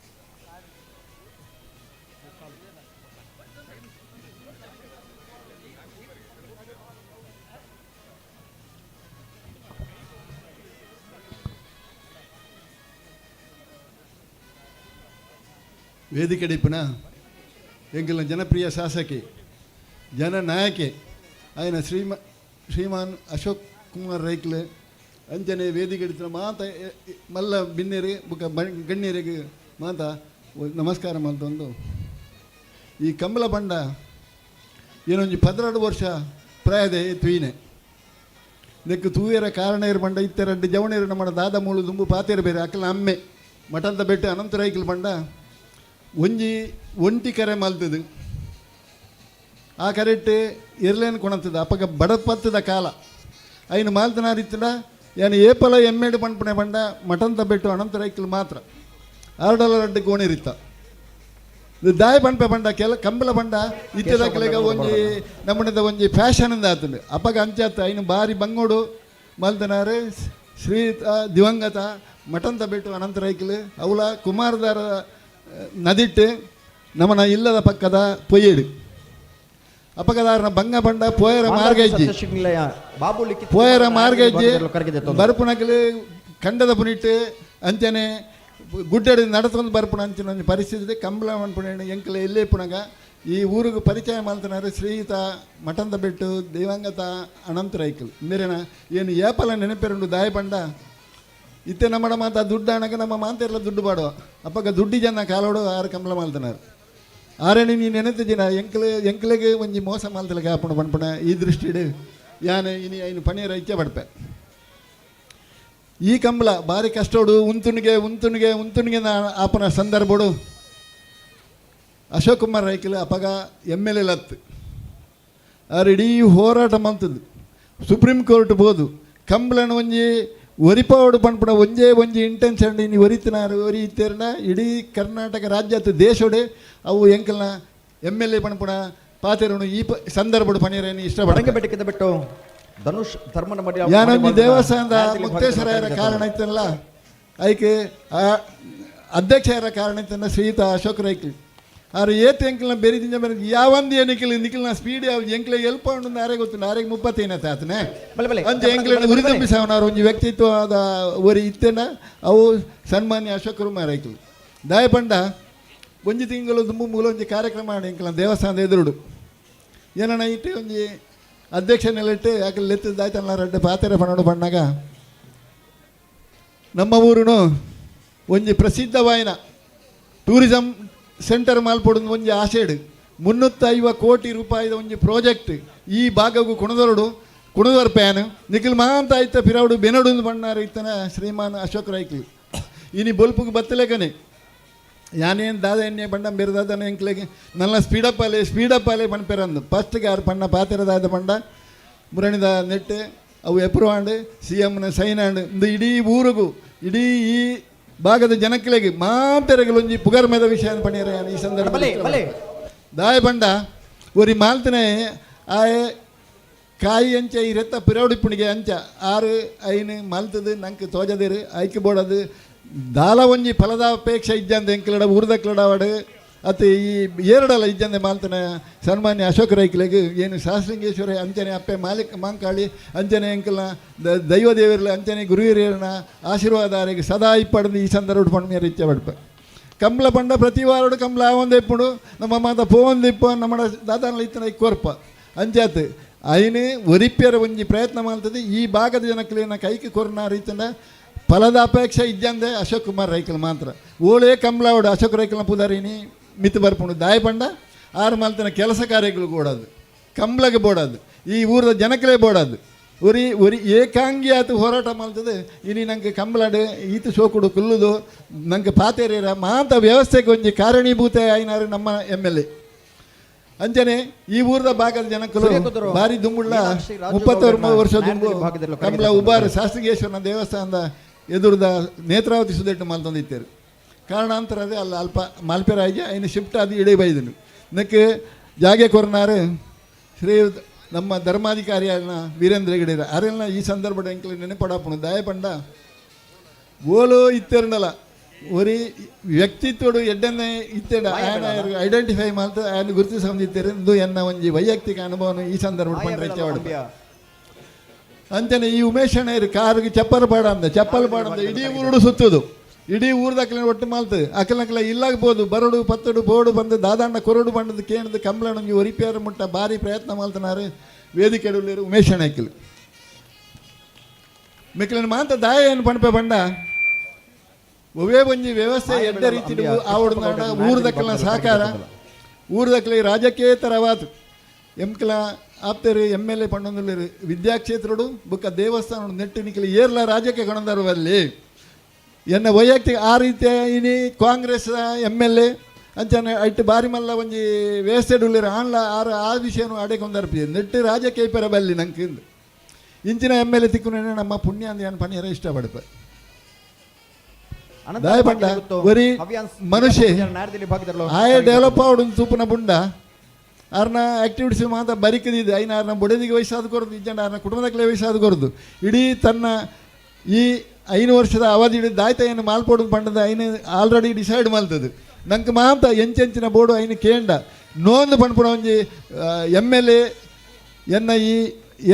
ವೇದಿಕೆ ಡಿಪ್ಪುನ ಎಂಕಲ್ನ ಜನಪ್ರಿಯ ಶಾಸಕಿ ಜನನಾಯಕೆ ಆಯ್ನ ಶ್ರೀಮಾನ್ ಅಶೋಕ್ ಕುಮಾರ್ ರೈಕ್ಲೆ ಅಂಚನೆ ವೇದಿಕೆ ಮಾತ ಮಲ್ಲ ಬಿನ್ನೇರಿ ಬುಕ್ಕ ಗಣ್ಯರಿಗೆ ಮಾತ ನಮಸ್ಕಾರ ಮಂತೊಂದು. ಈ ಕಂಬಳ ಬಂಡ ಏನೊಂಜಿ 12 ವರ್ಷ ಪ್ರಾಯದ ತೂಯಿನೆ ನೆಕ್ಕು ತೂಯರ ಕಾರಣ ಇರು ಬಂಡ ಇತ್ತೆರಡು ಜವಣೇರು ನಮ್ಮ ದಾದ ಮೂಳು ದುಂಬು ಪಾತೇರು ಬೇರೆ ಅಕ್ಕಲ ಅಮ್ಮೆ ಮಠಂತ ಬೆಟ್ಟು ಅನಂತ ರೈಕಲ್ ಬಂಡ ಒಂಜಿ ಒಂಟಿ ಕರೆ ಮಲ್ತದು ಆ ಕರೆಕ್ಟ್ ಇರ್ಲೇನು ಕೊಣಂತದ ಅಪ್ಪಗ ಬಡಪತ್ತದ ಕಾಲ ಐನು ಮಾಲ್ತನಾರಿತ್ತಡ ಯಾನು ಏಪಲ ಎಮ್ಮೆಡು ಪನ್ಪುಣೆ ಬಂಡ ಮಠಂತ ಬೆಟ್ಟು ಅನಂತ ರೈಕಲ್ ಮಾತ್ರ ಆರ್ಡಲ ರಡ್ಡು ಕೋಣಿರಿತ್ತ ದಾಯ ಪನ್ಪೆ ಬಂಡ ಕೆಲ ಕಂಬಳ ಬಂಡ ಇತ್ತದಕ್ಕಲೆಗ ಒಂಜಿ ನಮ್ಮನೆದ ಒಂಜಿ ಫ್ಯಾಷನ್ ಆತಂಡು ಅಪ್ಪಗ ಅಂಚಾತ ಐನು ಬಾರಿ ಬಂಗೋಡು ಮಲ್ತನಾರು ಶ್ರೀ ದಿವಂಗತ ಮಠಂತ ಬೆಟ್ಟು ಅನಂತ ರೈಕಲ್ ಅವಳ ಕುಮಾರದಾರ ನದಿಟ್ಟು ನಮ್ಮನ ಇಲ್ಲದ ಪಕ್ಕದ ಪೊಯ್ಯೇಡು ಅಪಗದಾರನ ಬಂಗ ಬಂಡ ಪೋಯರ ಮಾರ್ಗ ಇಜ್ಜಿ ಬಾಬು ಲಿಖಿತ ಪೋಯರ ಮಾರ್ಗ ಇಜ್ಜಿ ಕರಗಿದೆ ಬರ್ಪುನಕಲು ಕಂಡದ ಪುನಿಟ್ಟು ಅಂಚನೆ ಗುಡ್ಡಡಿ ನಡತೊಂದು ಬರ್ಪುಣ ಅಂಚಿನ ಒಂಜಿ ಪರಿಸ್ಥಿತಿ ಕಂಬಳ ಮನ್ಪುಣ ಎಂಕಲ ಎಲ್ಲೇ ಪುಣಗ ಈ ಊರಿಗೆ ಪರಿಚಯ ಮಲ್ತನಾರು ಶ್ರೀಯುತ ಮಠಂದ ಬೆಟ್ಟು ದೇವಾಂಗತ ಅನಂತ ರೈಕಲ್ ಮೇರೆನ ಏನು ಏಪಲ ನೆನಪೆರುಂಡು ದಾಯ ಬಂಡ ಇತ್ತೆ ನಮ್ಮಡ ಮಾತ ದುಡ್ಡು ಅಣಗ ನಮ್ಮ ಮಾಂತೆಲ್ಲ ದುಡ್ಡು ಪಾಡುವ ಅಪ್ಪಗ ದುಡ್ಡು ಜನ ಕಾಲೋಡು ಆರು ಕಂಬಳ ಮಲ್ತನಾರು ಆರಣಿ ನೀ ನೆನತಿದ್ದೀನ ಎಂಕ್ಲೆ ಎಂಕ್ಲೆಗೆ ಒಂಜಿ ಮೋಸ ಮಲ್ತಲಗೆ ಆಪುಣ ಪನ್ಪುಣ ಈ ದೃಷ್ಟಿಡ್ ಯಾನೆ ಇನಿ ಐನು ಪಣೀರ ಇಚ್ಛೆ ಪಡ್ಪೆ. ಈ ಕಂಬಳ ಭಾರಿ ಕಷ್ಟೋಡು ಉಂತುಣಿಗೆ ಉಂತುಣಿಗೆ ಉಂತುಣಿಗೆ ಆಪನ ಸಂದರ್ಭಡು ಅಶೋಕ್ ಕುಮಾರ್ ರೈಕಲ್ ಅಪಗ M L A ಲತ್ ಆರು ಇಡೀ ಹೋರಾಟ ಮಂತದ್ದು ಸುಪ್ರೀಂ ಕೋರ್ಟ್ ಬೋದು ಕಂಬಳನ ಒಂಜಿ ಒರಿಪಾವಡು ಪನ್ಪುಣ ಒಂಜೇ ಒಂಜಿ ಇಂಟೆನ್ಷನ್ ಇನಿ ಒರಿತಿನಾರು ಒರಿ ಇತ್ತೇರ್ನ ಇಡೀ ಕರ್ನಾಟಕ ರಾಜ್ಯದ ದೇಶೋಡೆ ಅವು ಎಂಕಲ್ನ M L A ಪನ್ಪುಣ ಪಾತೆರುಣು ಈ ಸಂದರ್ಭಡು ಪನೀರೇನು ಇಷ್ಟಪಡ ಬೆಟ್ಟಕ್ಕಿಂತ ಬಿಟ್ಟು ಧನುಷ್ ಧರ್ಮನ ಮಡಿ ಯಾನೊಂಜಿ ದೇವಸ್ಥಾನದ ಮುಕ್ತೇಶ್ವರರ ಕಾರಣ ಇತ್ತಲ್ಲ ಐಕೆ ಅಧ್ಯಕ್ಷರ ಕಾರಣ ಇತ್ತಲ್ಲ ಶ್ರೀಯುತ ಅಶೋಕ್ ರೈಕ್ಲಿ ಆರು ಏತ್ ಎಂಕಲ್ನ ಬೇರೆ ದಿಂಜ ಬೇರೆ ಯಾವಂದು ಏನಿಕ್ಕಿಲ್ಲ ನಿಖಿಲ್ನ ಸ್ಪೀಡ್ ಯಾವ ಎಂಕ್ಲೆ ಎಲ್ಪ ಉಂಡು ಆರೆ ಗೊತ್ತಿಲ್ಲ ಆರೆಗೆ ಮುಪ್ಪತ್ತೇನತ್ತೆ ಆತನೇ ಬಲೆ ಬಲೆ. ಅಂಚೆ ಎಂಕ್ಲೆನ ಉರಿದಂಬಿಸವನವರು ಒಂಜಿ ವ್ಯಕ್ತಿತ್ವದ ಒರಿ ಇತ್ತೇನ ಅವು ಸನ್ಮಾನ್ಯ ಅಶೋಕ್ ಕುಮಾರ್ ರೈಕ್ಲಿ ದಾಯಪಂಡ ಒಂಜಿ ತಿಂಗಳು ದುಂಬು ಮೂಲ ಒಂಜಿ ಕಾರ್ಯಕ್ರಮ ಆಂಡ್ ಎಂಕಲ್ನ ದೇವಸ್ಥಾನದ ಎದುರುಡು ಏನನ ಇಟ್ಟು ಒಂಜಿ ಅಧ್ಯಕ್ಷ ನೆಲೆಟ್ಟು ಯಾಕೆ ಲೆತ್ತದಾಯ್ತಲ್ಲ ರಡ್ಡು ಪಾತೆರೆ ಪಣೋಡು ಬಣ್ಣಾಗ ನಮ್ಮ ಊರುನು ಒಂಜಿ ಪ್ರಸಿದ್ಧವಾಯಿನ ಟೂರಿಸಂ ಸೆಂಟರ್ ಮಾಲ್ಪೊಡು ಒಂಜಿ ಆಸೆಡು 350 ಕೋಟಿ ರೂಪಾಯಿದ ಒಂಜಿ ಪ್ರಾಜೆಕ್ಟ್ ಈ ಭಾಗಗೂ ಕುಣದೊರಡು ಕುಣದೊರ ಪ್ಯಾನ್ ನಿಖಿಲ್ ಮಾಂತ ಆಯ್ತ ಪಿರವಡು ಬೆನಡು ಬಣ್ಣಾರ ಇತ್ತನ ಶ್ರೀಮಾನ್ ಅಶೋಕ್ ರೈಕ್ಲಿ ಇನಿ ಬೊಲ್ಪುಗೆ ಬತ್ತಲೇಕನೆ ಯಾನೇನು ದಾದ ಎಣ್ಣೆ ಬಣ್ಣ ಬೇರೆ ಎಂಕ್ಲೆಗೆ ನನ್ನ ಸ್ಪೀಡಪ್ ಆಲೆ ಸ್ಪೀಡಪ್ ಆಲೆ ಪನ್ಪೆರಂದು ಫಸ್ಟ್ಗೆ ಆರು ಪಣ್ಣ ಪಾತೆರದಾದ ಬಂಡ ಮುರಣಿದ ನೆಟ್ಟು ಅವು ಎಪ್ರೂವ್ ಆಂಡ್ ಸಿ ಎಮ್ನ ಸೈನ್ ಆಂಡ್ ಇಂದು ಇಡೀ ಊರಿಗೂ ಇಡೀ ಈ ಭಾಗದ ಜನಕ್ಲೆಗೆ ಮಾತೆರೆಗಲೊಂಜಿ ಪುಗರ್ಮೆದ ವಿಷಯ ಪಣಿಯರ ಈ ಸಂದರ್ಭ ಬಲೆ, ಬಲೆ. ದಾಯ ಬಂಡ ಒರಿ ಮಾಲ್ತನೆ ಆಯೆ ಕಾಯಿ ಅಂಚ ಈ రెత్త ಪಿರವಡಿಪ್ಪುಣಿಗೆ ಅಂಚ ಆರು ಐನು ಮಲ್ತದು ನಂಗೆ ತೋಜದಿರು ಐಕ್ ಬೋಡದು ದಾಲ ಒಂಜಿ ಫಲದಾಪೇಕ್ಷೆ ಇಜ್ಜಂದೆ ಎಂಕ್ಲಡ ಊರ್ದಕ್ಲಡವಾಡು ಅತ್ತೆ ಈ ಏರಡಲ ಇಜ್ಜಂದೆ ಮಾಲ್ತನ ಸನ್ಮಾನ್ಯ ಅಶೋಕ್ ರೈಕ್ಲೆಗ್ ಏನು ಶಾಸ್ತ್ರಂಗೇಶ್ವರ ಅಂಚನೆ ಅಪ್ಪೆ ಮಾಲಿಕ್ ಮಾಂಕಾಳಿ ಅಂಚನೆ ಎಂಕಲ್ನ ದೈವ ದೇವರ್ಲ ಅಂಚನೆ ಗುರುಹಿರಿಯರನ ಆಶೀರ್ವಾದ ಆರೆಗ್ ಸದಾ ಇಪ್ಪಡ್ದು ಈ ಸಂದರ್ಭ ಪಂಡ್ಮೇರೆ ಇಚ್ಛೆ ಪಡ್ಪ. ಕಂಬ್ಲ ಪಂಡ ಪ್ರತಿ ವಾರಡು ಕಂಬ್ಲ ಆವೊಂದು ಇಪ್ಪುಂಡು ನಮ್ಮ ಮಾತ ಪೋವೊಂದು ಇಪ್ಪ ನಮ್ಮ ದಾದಾನ ಇತ್ತನ ಕೊರ್ಪ ಅಂಚಾತ್ ಐನು ಒರಿಪ್ಯರ ಒಂಜಿ ಪ್ರಯತ್ನ ಮಾಡ್ತದೆ ಈ ಭಾಗದ ಜನಕ್ಲೇನ ಕೈಗೆ ಕೊರ್ನ ರೀತಂಡ ಫಲದ ಅಪೇಕ್ಷೆ ಇಜ್ಜಂದೆ ಅಶೋಕ್ ಕುಮಾರ್ ರೈಕಲ್ ಮಾತ್ರ ಓಳೇ ಕಂಬ್ಲಾವಡು ಅಶೋಕ್ ರೈಕಲ್ನ ಪುದಾರಿನಿ ಮಿತ್ತು ಬರ್ಪುಂಡು ದಾಯ ಪಂಡ ಆರು ಮಲ್ತನ ಕೆಲಸ ಕಾರ್ಯಗಳು ಬೋಡದು ಕಂಬ್ಲಗೆ ಬೋಡದು ಈ ಊರದ ಜನಕ್ಲೇ ಬೋಡದು ಒರಿ ಒರಿ ಏಕಾಂಗಿ ಆತು ಹೋರಾಟ ಮಾಡ್ತದೆ ಇನಿ ನಂಗೆ ಕಂಬ್ಲಾಡು ಈತ ಸೋಕುಡು ಕುಲ್ಲುದು ನಂಗೆ ಪಾತೇರಿರ ಮಾಂತ ವ್ಯವಸ್ಥೆಗೆ ಒಂಜಿ ಕಾರಣೀಭೂತ ಆಯ್ನಾರು ನಮ್ಮ M L A ಅಂಚನೆ ಈ ಊರದ ಭಾಗದ ಜನಕ್ಕಲು ಸೂರ್ಯಕುದುರು, ಭಾರಿ ದುಂಬುಳ್ಳ ಮೀನಾಕ್ಷಿ ರಾಜು 30 ಗೌಡ್ರನ್ನ ವರ್ಷ ದುಂಬು ನಾಯಕರ ಭಾಗದಲ್ಲಿ ಕಂಬ್ಲ ಉಬಾರು ಶಾಸ್ತ್ರಿಗೇಶ್ವರನ ದೇವಸ್ಥಾನದ ಎದುರುದ ನೇತ್ರಾವತಿ ಸುದೆಟ್ಟು ಮಲ್ತೊಂದಿತ್ತೇರು ಕಾರಣಾಂತರ ಅದೇ ಅಲ್ಲ ಅಲ್ಪ ಮಲ್ಪೆರಾಗಿ ಐನು ಶಿಫ್ಟ್ ಅದು ಇಡೀ ಬೈದನು ನಕ್ಕೆ ಜಾಗೆ ಕೊರ್ನಾರು ಶ್ರೀ ನಮ್ಮ ಧರ್ಮಾಧಿಕಾರಿಯಾದ ವೀರೇಂದ್ರ ಹೆಗಡೆರ ಅರೆಲ್ಲ ಈ ಸಂದರ್ಭದ ಎಂಕಲ್ ನೆನಪಡಾಪುಣು ದಯಪಂಡ ಓಲು ಇತ್ತೆರ್ನಲ ಒರಿ ವ್ಯಕ್ತಿತ್ವಡು ಎಡ್ಡನ್ನೇ ಇತ್ತೆಡ ಆಯನ ಐಡೆಂಟಿಫೈ ಮಾಡ್ತ ಆಯನ ಗುರುತಿಸೊಂದಿತ್ತೆರ್ ಇಂದು ಎನ್ನ ಒಂಜಿ ವೈಯಕ್ತಿಕ ಅನುಭವನು ಈ ಸಂದರ್ಭ ಪಂಡ್ರೆ ಇಚ್ಛೆ ಅಂಚನೆ ಈ ಉಮೇಶ್ ಅಣ್ಣರು ಕಾರ್ಗೆ ಚಪ್ಪಲ್ ಪಾಡ ಅಂದ ಚಪ್ಪಲ್ ಪಾಡ ಅಂದ ಇಡೀ ಊರುಡು ಸುತ್ತುದು. ಇಡೀ ಊರ್ದಕ್ಲೆ ಒಟ್ಟು ಮಾಲ್ತು ಅಕಲನಕಲ ಇಲ್ಲಾಗ್ಬೋದು ಬರಡು ಪತ್ತಡು ಬೋಡು ಬಂದು ದಾದಾಂಡ ಕೊರಡು ಬಂಡದು ಕೇಣದು ಕಂಬಳನೊಂಜಿ ಒರಿಪಿಯಾರ ಮುಟ್ಟ ಭಾರಿ ಪ್ರಯತ್ನ ಮಾಲ್ತನಾರು ವೇದಿಕೆ ಉಮೇಶ್ ಅಣ್ಣಕಿಲ್ ಮಿಕ್ಲಿನ ಮಾಂತ ದಾಯ ಏನು ಪಣಪೆ ಬಂಡ ಒವೇ ಒಂಜಿ ವ್ಯವಸ್ಥೆ ಎಡ್ಡ ರೀತಿ ಆವಡ ಊರ್ದಕ್ಕಲ ಸಹಕಾರ ಊರ್ದಕ್ಕಲ ರಾಜಕೀಯೇತರವಾತು ಎಂಕಲ ಆಪ್ತೇರು ಎಮ್ ಎಲ್ ಎ ಪಣ್ಣೊಂದುಲ್ಲೇರು ವಿದ್ಯಾಕ್ಷೇತ್ರಡು ಬುಕ್ಕ ದೇವಸ್ಥಾನ ನೆಟ್ಟು ನಿಕ್ಲಿ ಏರ್ಲ ರಾಜ್ಯಕ್ಕೆ ಕೊಣಂದರು ಅಲ್ಲಿ ಎನ್ನ ವೈಯಕ್ತಿಕ ಆ ರೀತಿಯ ಇನಿ ಕಾಂಗ್ರೆಸ್ ಎಮ್ ಎಲ್ ಎ ಅಂಚನೆ ಐಟ್ ಬಾರಿ ಮಲ್ಲ ಒಂಜಿ ವ್ಯವಸ್ಥೆ ಉಲ್ಲೇರು ಆನ್ಲ ಆರು ಆ ವಿಷಯನು ಅಡೆಕೊಂದರ್ಪಿ ನೆಟ್ಟು ರಾಜಕೀಯ ಪೆರ ಬಲ್ಲಿ ನಂಗೆ ಇಂಚಿನ ಎಮ್ ಎಲ್ ಎ ತಿಕ್ಕುನ ನಮ್ಮ ಪುಣ್ಯ ಅಂದ ಏನು ಪಣಿಯರ ಇಷ್ಟಪಡಪ ದಯಪಂಡ ಒರಿ ಮನುಷ್ಯ ಆಯ ಡೆವಲಪ್ ಆವಡು ತೂಪುನ ಬುಂಡ ಆರ್ನ ಆಕ್ಟಿವಿಟೀಸ್ ಮಾತ್ರ ಬರಿಕದಿದೆ ಐನ ಆರ್ನ ಬೊಡೆದಿಗೆ ವಯಸ್ಸಾದ ಕೊರದು ಇಜ್ಜಂಡ ಆರ್ನ ಕುಟುಂಬದಕ್ಕೆ ವಯಸ್ಸಾದ ಕೊರದು ಇಡೀ ತನ್ನ ಈ 5 ವರ್ಷದ ಅವಧಿ ಹಿಡಿದು ದಾಯ್ತ ಏನು ಮಾಲ್ಪೋಡು ಪಂಡದ ಐನು ಆಲ್ರೆಡಿ ಡಿಸೈಡ್ ಮಲ್ತದು ನಂಗೆ ಮಾಂತ ಎಂಚೆಂಚಿನ ಬೋರ್ಡು ಐನು ಕೇಂಡ ನೋಂದು ಪಣ್ಪುಣ ಒಂಜಿ ಎಮ್ ಎಲ್ ಎ ಎನ್ನ ಈ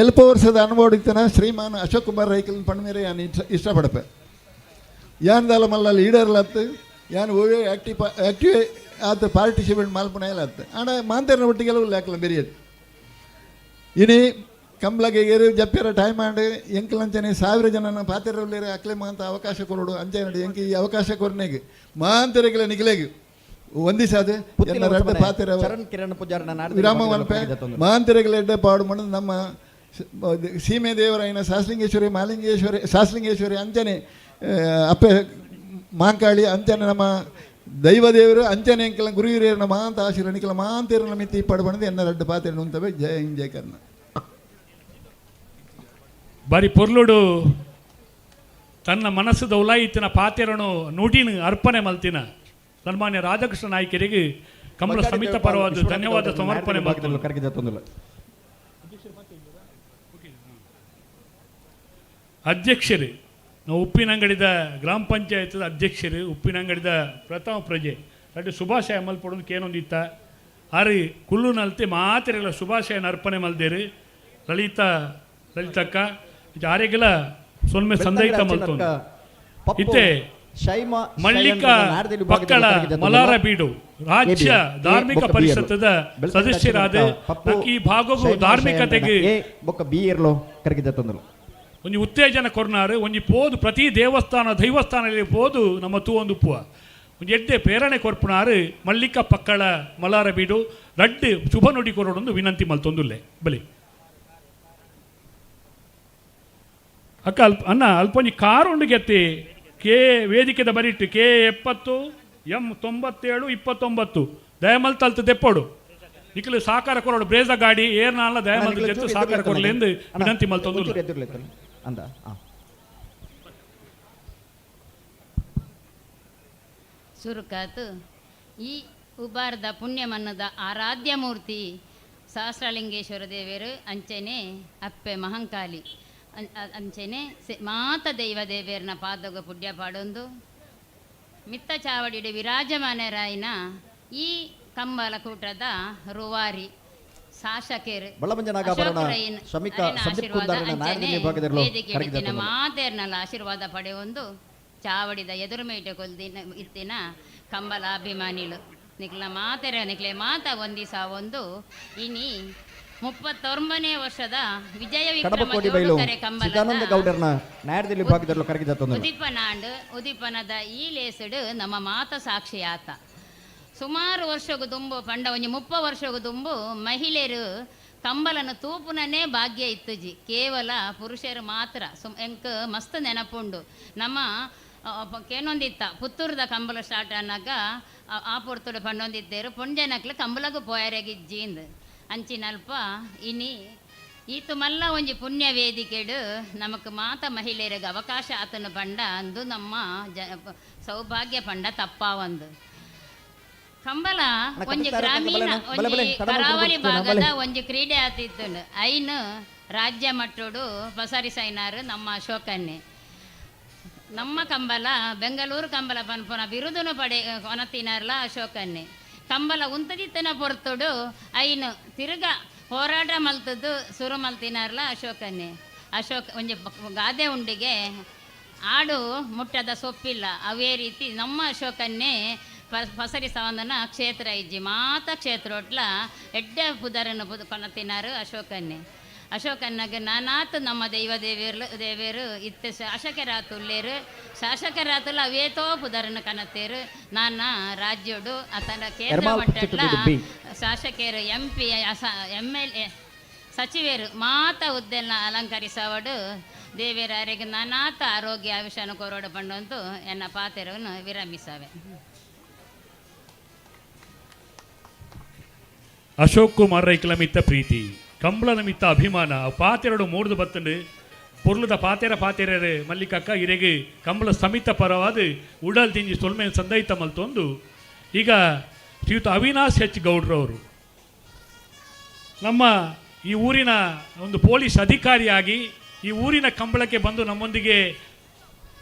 ಎಲ್ಪ ವರ್ಷದ ಅನುಭವ ಇತ್ತನ ಶ್ರೀಮಾನ್ ಅಶೋಕ್ ಕುಮಾರ್ ರೈಕಲ್ ಪಣ್ಮೇರೆ ಯಾನ್ ಇಷ್ಟಪಡಪೆ ಯಾನ್ದಾಲ ಮಲ್ಲ ಲೀಡರ್ ಲತ್ತು ಯಾನ್ ಓವೇ ಆಕ್ಟಿವ್ ಆಕ್ಟಿವ್ ಆತ ಪಾರ್ಟಿಸಿಪೇಟ್ ಮಲ್ಪುನ ಆತ್ ಆಂಡ ಮಾಂತೇರ್ನ ಒಟ್ಟಿಗೆಲ್ಲ ಲೇಕಲ ಬೆರಿಯದು ಇನಿ ಕಂಬ್ಲಗೆ ಏರು ಜಪ್ಪಿರ ಟೈಮ್ ಆಂಡ್ ಎಂಕಲಂಚನೆ 1000 ಜನನ ಪಾತೆರಲ್ಲೇರೆ ಅಕ್ಲೆ ಮಾಂತ ಅವಕಾಶ ಕೊರಡು ಅಂಚೆ ನಡಿ ಎಂಕ ಈ ಅವಕಾಶ ಕೊರನೆಗೆ ಮಾಂತೆರೆಗಳ ನಿಗಲೆಗೆ ಒಂದಿಸಾದೆ ಎನ್ನ ರಡ್ಡ ಪಾತೆರ ಚರಣ್ ಕಿರಣ್ ಪೂಜಾರನ ನಾಡದಲ್ಲಿ ವಿರಾಮ ಭಾಗದಲ್ಲಿ ಮಲ್ಪೆ ಕರಗಿ ಜತ್ತೊಂದುಲ್ಲ. ಮಾಂತೆರೆಗಳ ಎಡ್ಡೆ ಪಾಡು ಮಣ್ಣು ನಮ್ಮ ಸೀಮೆ ದೇವರಾಯನ ಸಾಸ್ಲಿಂಗೇಶ್ವರಿ ಮಾಲಿಂಗೇಶ್ವರಿ ಸಾಸ್ಲಿಂಗೇಶ್ವರಿ ಅಂಚನೆ ಅಪ್ಪೆ ಮಾಂಕಾಳಿ ಅಂಚನೆ ನಮ್ಮ ದೈವ ದೇವರು ಅಂಚನೆ ಎಂಕಲ ಗುರು ಹಿರಿಯರನ ಮಾಂತ ಆಶೀರ್ವಾದ ನಿಕಲ ಮಾಂತೇರನ ಮಿತಿ ಪಡಬಣದು ಎನ್ನ ರಡ್ಡ ಪಾತೆರ ನುಂತವೆ. ಜಯ ಹಿಂದ್, ಜಯ ಕರ್ನ. ಬಾರಿ ಪೊರ್ಲುಡು ತನ್ನ ಮನಸ್ಸದ ಉಲಾಯಿತಿನ ಪಾತೆರನು ನುಡಿನ ಅರ್ಪಣೆ ಮಲ್ತಿನ ಸನ್ಮಾನ್ಯ ರಾಧಾಕೃಷ್ಣ ನಾಯ್ಕರಿಗೆ ಕಮಲ ಬಗ್ಗಾಡಿ ಸಮಿತ ದೇವಪಾಲ್ ಪರವಾದ ವಿಶ್ವನಾಥ ಧನ್ಯವಾದ ಗೌಡರನ್ನ ಸಮರ್ಪಣೆ ನಾಡದಲ್ಲಿ ಭಾಗದಲ್ಲಿ ಮಾಡ್ತೀನಿ. ಕರಗಿ ಜತ್ತೊಂದುಲ್ಲ. ಅಧ್ಯಕ್ಷರು ನಾವು ಉಪ್ಪಿನಂಗಡಿದ ಗ್ರಾಮ ಪಂಚಾಯತ್ ಅಧ್ಯಕ್ಷರು ಉಪ್ಪಿನಂಗಡಿದ ಪ್ರಥಮ ಪ್ರಜೆ ಅಡ್ಡು ಶುಭಾಶಯ ಮಲ್ಪಡೋದು ಕೇನೊಂದಿತ್ತ ಆರಿ ಕುಲ್ಲು ನಲ್ತೆ ಮಾತೆರೆಲ್ಲ ಶುಭಾಶಯನ ಅರ್ಪಣೆ ಮಲ್ದೇರು ಲಲಿತಾ ಲಲಿತಕ್ಕ ಆರೆಗೆಲ್ಲ ಸೊನ್ಮೆ ಸಂದೈತ ಮಲ್ತೊಂದು ಪಪ್ಪು ಇತ್ತೆ ಶೈಮ ಮಲ್ಲಿಕ ಶಯನ್ರನ್ನ ನಾಡದಲ್ಲಿ ಭಾಗದಲ್ಲಿ ಪಕ್ಕಳ ಕರಗಿ ಜತ್ತೊಂದುಲ್ಲ. ಮಲಾರ ಬೀಡು ರಾಜ್ಯ ಎ, ಧಾರ್ಮಿಕ ಬೊಕ್ಕ ಬಿ ಪರಿಷತ್ತದ ಬೆಳ್ತಂಗಡಿ ಸದಸ್ಯರಾದ ಪಪ್ಪು ಈ ಭಾಗವು ಶೈಮ ಧಾರ್ಮಿಕತೆಗೆ ಶಯನ್ರನ್ನ ಎ ಬೊಕ್ಕ ಬಿ ಇರ್ಲೋ ಕರಗಿ ಜತ್ತೊಂದುಲ್ಲ. ಒಂಜಿ ಉತ್ತೇಜನ ಕೊರ್ನಾರು ಒಂಜಿ ಪೋದು ಪ್ರತಿ ದೇವಸ್ಥಾನ ದೈವಸ್ಥಾನದಲ್ಲಿ ಪೋದು ನಮ್ಮ ತೂವೊಂದು ಉಪ್ಪುವ ಒಂಜಿ ಎಡ್ಡೆ ಪ್ರೇರಣೆ ಕೊರ್ಪುನಾರು ಮಲ್ಲಿಕ ಪಕ್ಕಳ ಮಲಾರ ಬೀಡು ರಡ್ಡು ಶುಭ ನುಡಿ ಕೊರಡೊಂದು ವಿನಂತಿ ಮಲ್ತೊಂದುಲ್ಲೆ ಬಲಿ ಅಕ್ಕ ಅಲ್ಪ ಅಣ್ಣ ಅಲ್ಪ ಒಂಜಿ ಕಾರು ಉಂಡು ಗೆತ್ತಿ ಕೆ ವೇದಿಕೆದ ಬರಿಟ್ಟು ಕೆ 70 ಎಂ 97 29 ದಯಮಲ್ ತಲ್ತು ದೆಪ್ಪೋಡು ನಿಖಲು ಸಾಕಾರ ಕೊರಡು ಬ್ರೇಜ ಗಾಡಿ ಏರ್ನಾಲ ದಯಮಲ್ ಜೆತ್ತು ಸಾಕಾರ ಕೊರಲಿ ಎಂದು ವಿನಂತಿ ಮಲ್ತೊಂದುಲ್ಲೆ. ಅಂದ ಆ. ಸುರುಕಾತು ಈ ಉಬಾರದ ಪುಣ್ಯಮನ್ನದ ಆರಾಧ್ಯ ಮೂರ್ತಿ ಸಹಸ್ರಲಿಂಗೇಶ್ವರ ದೇವರು ಅಂಚನೆ ಅಪ್ಪೆ ಮಹಂಕಾಲಿ ಅಂಚನೆ ಮಾತ ದೈವ ದೇವೇರ್ನ ಪಾದಗ ಪುಣ್ಯ ಪಾಡೊಂದು ಮಿತ್ತ ಚಾವಡಿಡು ವಿರಾಜಮಾನರಾಯಿನ ಈ ಕಂಬಳ ಕೂಟದ ರೂವಾರಿ ಶಾಸಕರು ಬಳ್ಳಮಂಜ ನಾಗಾಭರಣ, ಅಶೋಕ್ ರೈನ್ ಶಮಿಕಾ ಅರೆನ ಸಂದೀಪ್ ಆಶೀರ್ವಾದ ಕುಂದಾರನ ಅಂಚನೆ ನಾಡದಲ್ಲಿ ಭಾಗದಲ್ಲೂ ವೇದಿಕೆ ಕರಗಿದ ಇತ್ತಿನ ತೊಂದರೆ. ಮಾತೇರ್ನಲ್ಲ ಆಶೀರ್ವಾದ ಪಡೆಯೊಂದು ಚಾವಡಿದ ಎದುರುಮೇಟ ಕೊಲ್ದಿನ ಇತ್ತಿನ ಕಂಬಳ ಅಭಿಮಾನಿಲು ನಿಕ್ಲ ಮಾತೆರ ನಿಕ್ಲೆ ಮಾತ ಒಂದಿಸ ಒಂದು ಇನಿ 39ನೇ ವರ್ಷದ ವಿಜಯ ವಿಕ್ರಮ ಕಡಬಕೋಡಿ ಬೈಲು ಜೋಡುಕರೆ ಚಿದಾನಂದ ಕಂಬಳದ ಗೌಡರ್ನ ನಾಡದಲ್ಲಿ ಭಾಗದಲ್ಲೂ ಕರಗಿದ ತೊಂದರೆ. ಉದಿಪನಾಂಡ್ ಉದಿಪನದ ಈ ಲೇಸುಡು ನಮ್ಮ ಮಾತ ಸಾಕ್ಷಿ ಆತ ಸುಮಾರು ವರ್ಷಗು ದುಂಬು ಪಂಡ ಒಂಜಿ 30 ವರ್ಷಗು ದುಂಬು ಮಹಿಳೆಯರು ಕಂಬಲನ ತೂಪುನನೇ ಭಾಗ್ಯ ಇತ್ತುಜಿ ಕೇವಲ ಪುರುಷರು ಮಾತ್ರ ಎಂಕ್ ಮಸ್ತ್ ನೆನಪುಂಡು ನಮ್ಮ ಕೇನೊಂದಿತ್ತ ಪುತ್ತೂರದ ಕಂಬಲ ಸ್ಟಾರ್ಟ್ ಅನ್ನಾಗ ಆ ಪೊರ್ತುಡು ಪಂಡೊಂದಿದ್ದೇರು ಪೊಂಜನಕ್ಲು ಕಂಬಲಗು ಪೋಯರೆಗಿಜ್ಜಿಂದ್ ಅಂಚಿನಲ್ಪ ಇನಿ ಈತು ಮಲ್ಲ ಒಂಜಿ ಪುಣ್ಯ ವೇದಿಕೆಡು ನಮಕ್ ಮಾತ ಮಹಿಳೆಯರಿಗೆ ಅವಕಾಶ ಆತನ ಪಂಡ ಅಂದು ನಮ್ಮ ಸೌಭಾಗ್ಯ ಪಂಡ ತಪ್ಪಾವಂದು ಕಂಬಲ ಅಣ್ಣ, ಒಂಜಿ ಕಟ್ಟುತ್ತಾರೆ ಗ್ರಾಮೀಣ ಬಲೆ, ಬಲೆ, ಒಂಜಿ ತಡ ಮಾಡ್ಕೊಂಡು ಕರಾವಳಿ ಬರ್ತೀವಿ, ಭಾಗದ ಬಲೆ. ಒಂಜಿ ಕ್ರೀಡೆ ಆತಿತ್ತು ಐನು ರಾಜ್ಯ ಮಟ್ಟೋಡು ಪಸರಿಸೈನಾರು ನಮ್ಮ ಅಶೋಕನ್ನೇ ನಮ್ಮ ಕಂಬಲ ಬೆಂಗಳೂರು ಕಂಬಲ ಪನ್ಪುನ ಬಿರುದುನು ಪಡೆ ಕೊನತಿನಾರ್ಲ ಅಶೋಕನ್ನೇ ಕಂಬಲ ಉಂತದಿತ್ತನ ಪೊರ್ತುಡು ಐನು ತಿರುಗ ಹೋರಾಟ ಮಲ್ತದ್ದು ಸುರು ಮಲ್ತಿನಾರ್ಲ ಅಶೋಕನ್ನೇ ಅಶೋಕ್ ಒಂಜಿ ಗಾದೆ ಉಂಡಿಗೆ ಆಡು ಮುಟ್ಟದ ಸೊಪ್ಪಿಲ್ಲ. ಅವೇ ರೀತಿ ನಮ್ಮ ಅಶೋಕನ್ನೇ ಪಸರಿಸವಂದನ ಕ್ಷೇತ್ರ ಇಜ್ಜಿ ಮಾತ ಕ್ಷೇತ್ರೋಟ್ಲ ಎಡ್ಡೆ ಪುದರನ್ನು ಪುದ ಕೊನತಿನಾರು ಅಶೋಕನ್ನೇ. ಅಶೋಕನ್ನಗ ನಾನಾತ್ ನಮ್ಮ ದೈವ ದೇವೇರ್ಲು ದೇವೇರು ಇತ್ತೆ ಶಾಸಕರಾತುಲ್ಲೇರು. ಶಾಸಕರಾತುಲ ಅವೇತೋ ಪುದರನ್ನು ಕನತೇರು. ನಾನ ರಾಜ್ಯೋಡು ಅತನ ಕೇಂದ್ರ ಎರ್ಮಾಲ್ ಮಟ್ಟಡ್ಲ ಚಿಟ್ಟುಬಿಡು ಬಿ. ಶಾಸಕರು, MP, MLA, ಸಚಿವರು ಮಾತ ಹುದ್ದೆಲ್ಲ ಅಲಂಕರಿಸವಡು. ದೇವೇರಾರಿಗೆ ನಾನಾತ ಆರೋಗ್ಯ ಆವಿಷಾನ ಕೊರೋಡು ಪಂಡಂತು ಎನ್ನ ಪಾತೆರವನ್ನು ವಿರಮಿಸವೆ. ಅಶೋಕ್ ಕುಮಾರ್ ರೈಕ್ಲ ಮಿತ್ತ ಪ್ರೀತಿ, ಕಂಬಳನ ಮಿತ್ತ ಅಭಿಮಾನ ಪಾತೆರಡು ಮೂರ್ದು ಬತ್ತಂಡು. ಪೊರ್ಲುದ ಪಾತೆರ ಪಾತೆರರೆ ಮಲ್ಲಿಕಕ್ಕ ಇರೆಗೆ ಕಂಬಳ ಸಮಿತ ಪರವಾದ ಉಡಲ್ ದಿಂಜಿ ಸೊಲ್ಮೆ ಸಂದೈತ ಮಲ್ತೊಂದು. ಈಗ ಶ್ರೀಯುತ ಅವಿನಾಶ್ ಹೆಚ್ ಗೌಡ್ರವರು ನಮ್ಮ ಈ ಊರಿನ ಒಂದು ಪೊಲೀಸ್ ಅಧಿಕಾರಿಯಾಗಿ ಈ ಊರಿನ ಕಂಬಳಕ್ಕೆ ಬಂದು ನಮ್ಮೊಂದಿಗೆ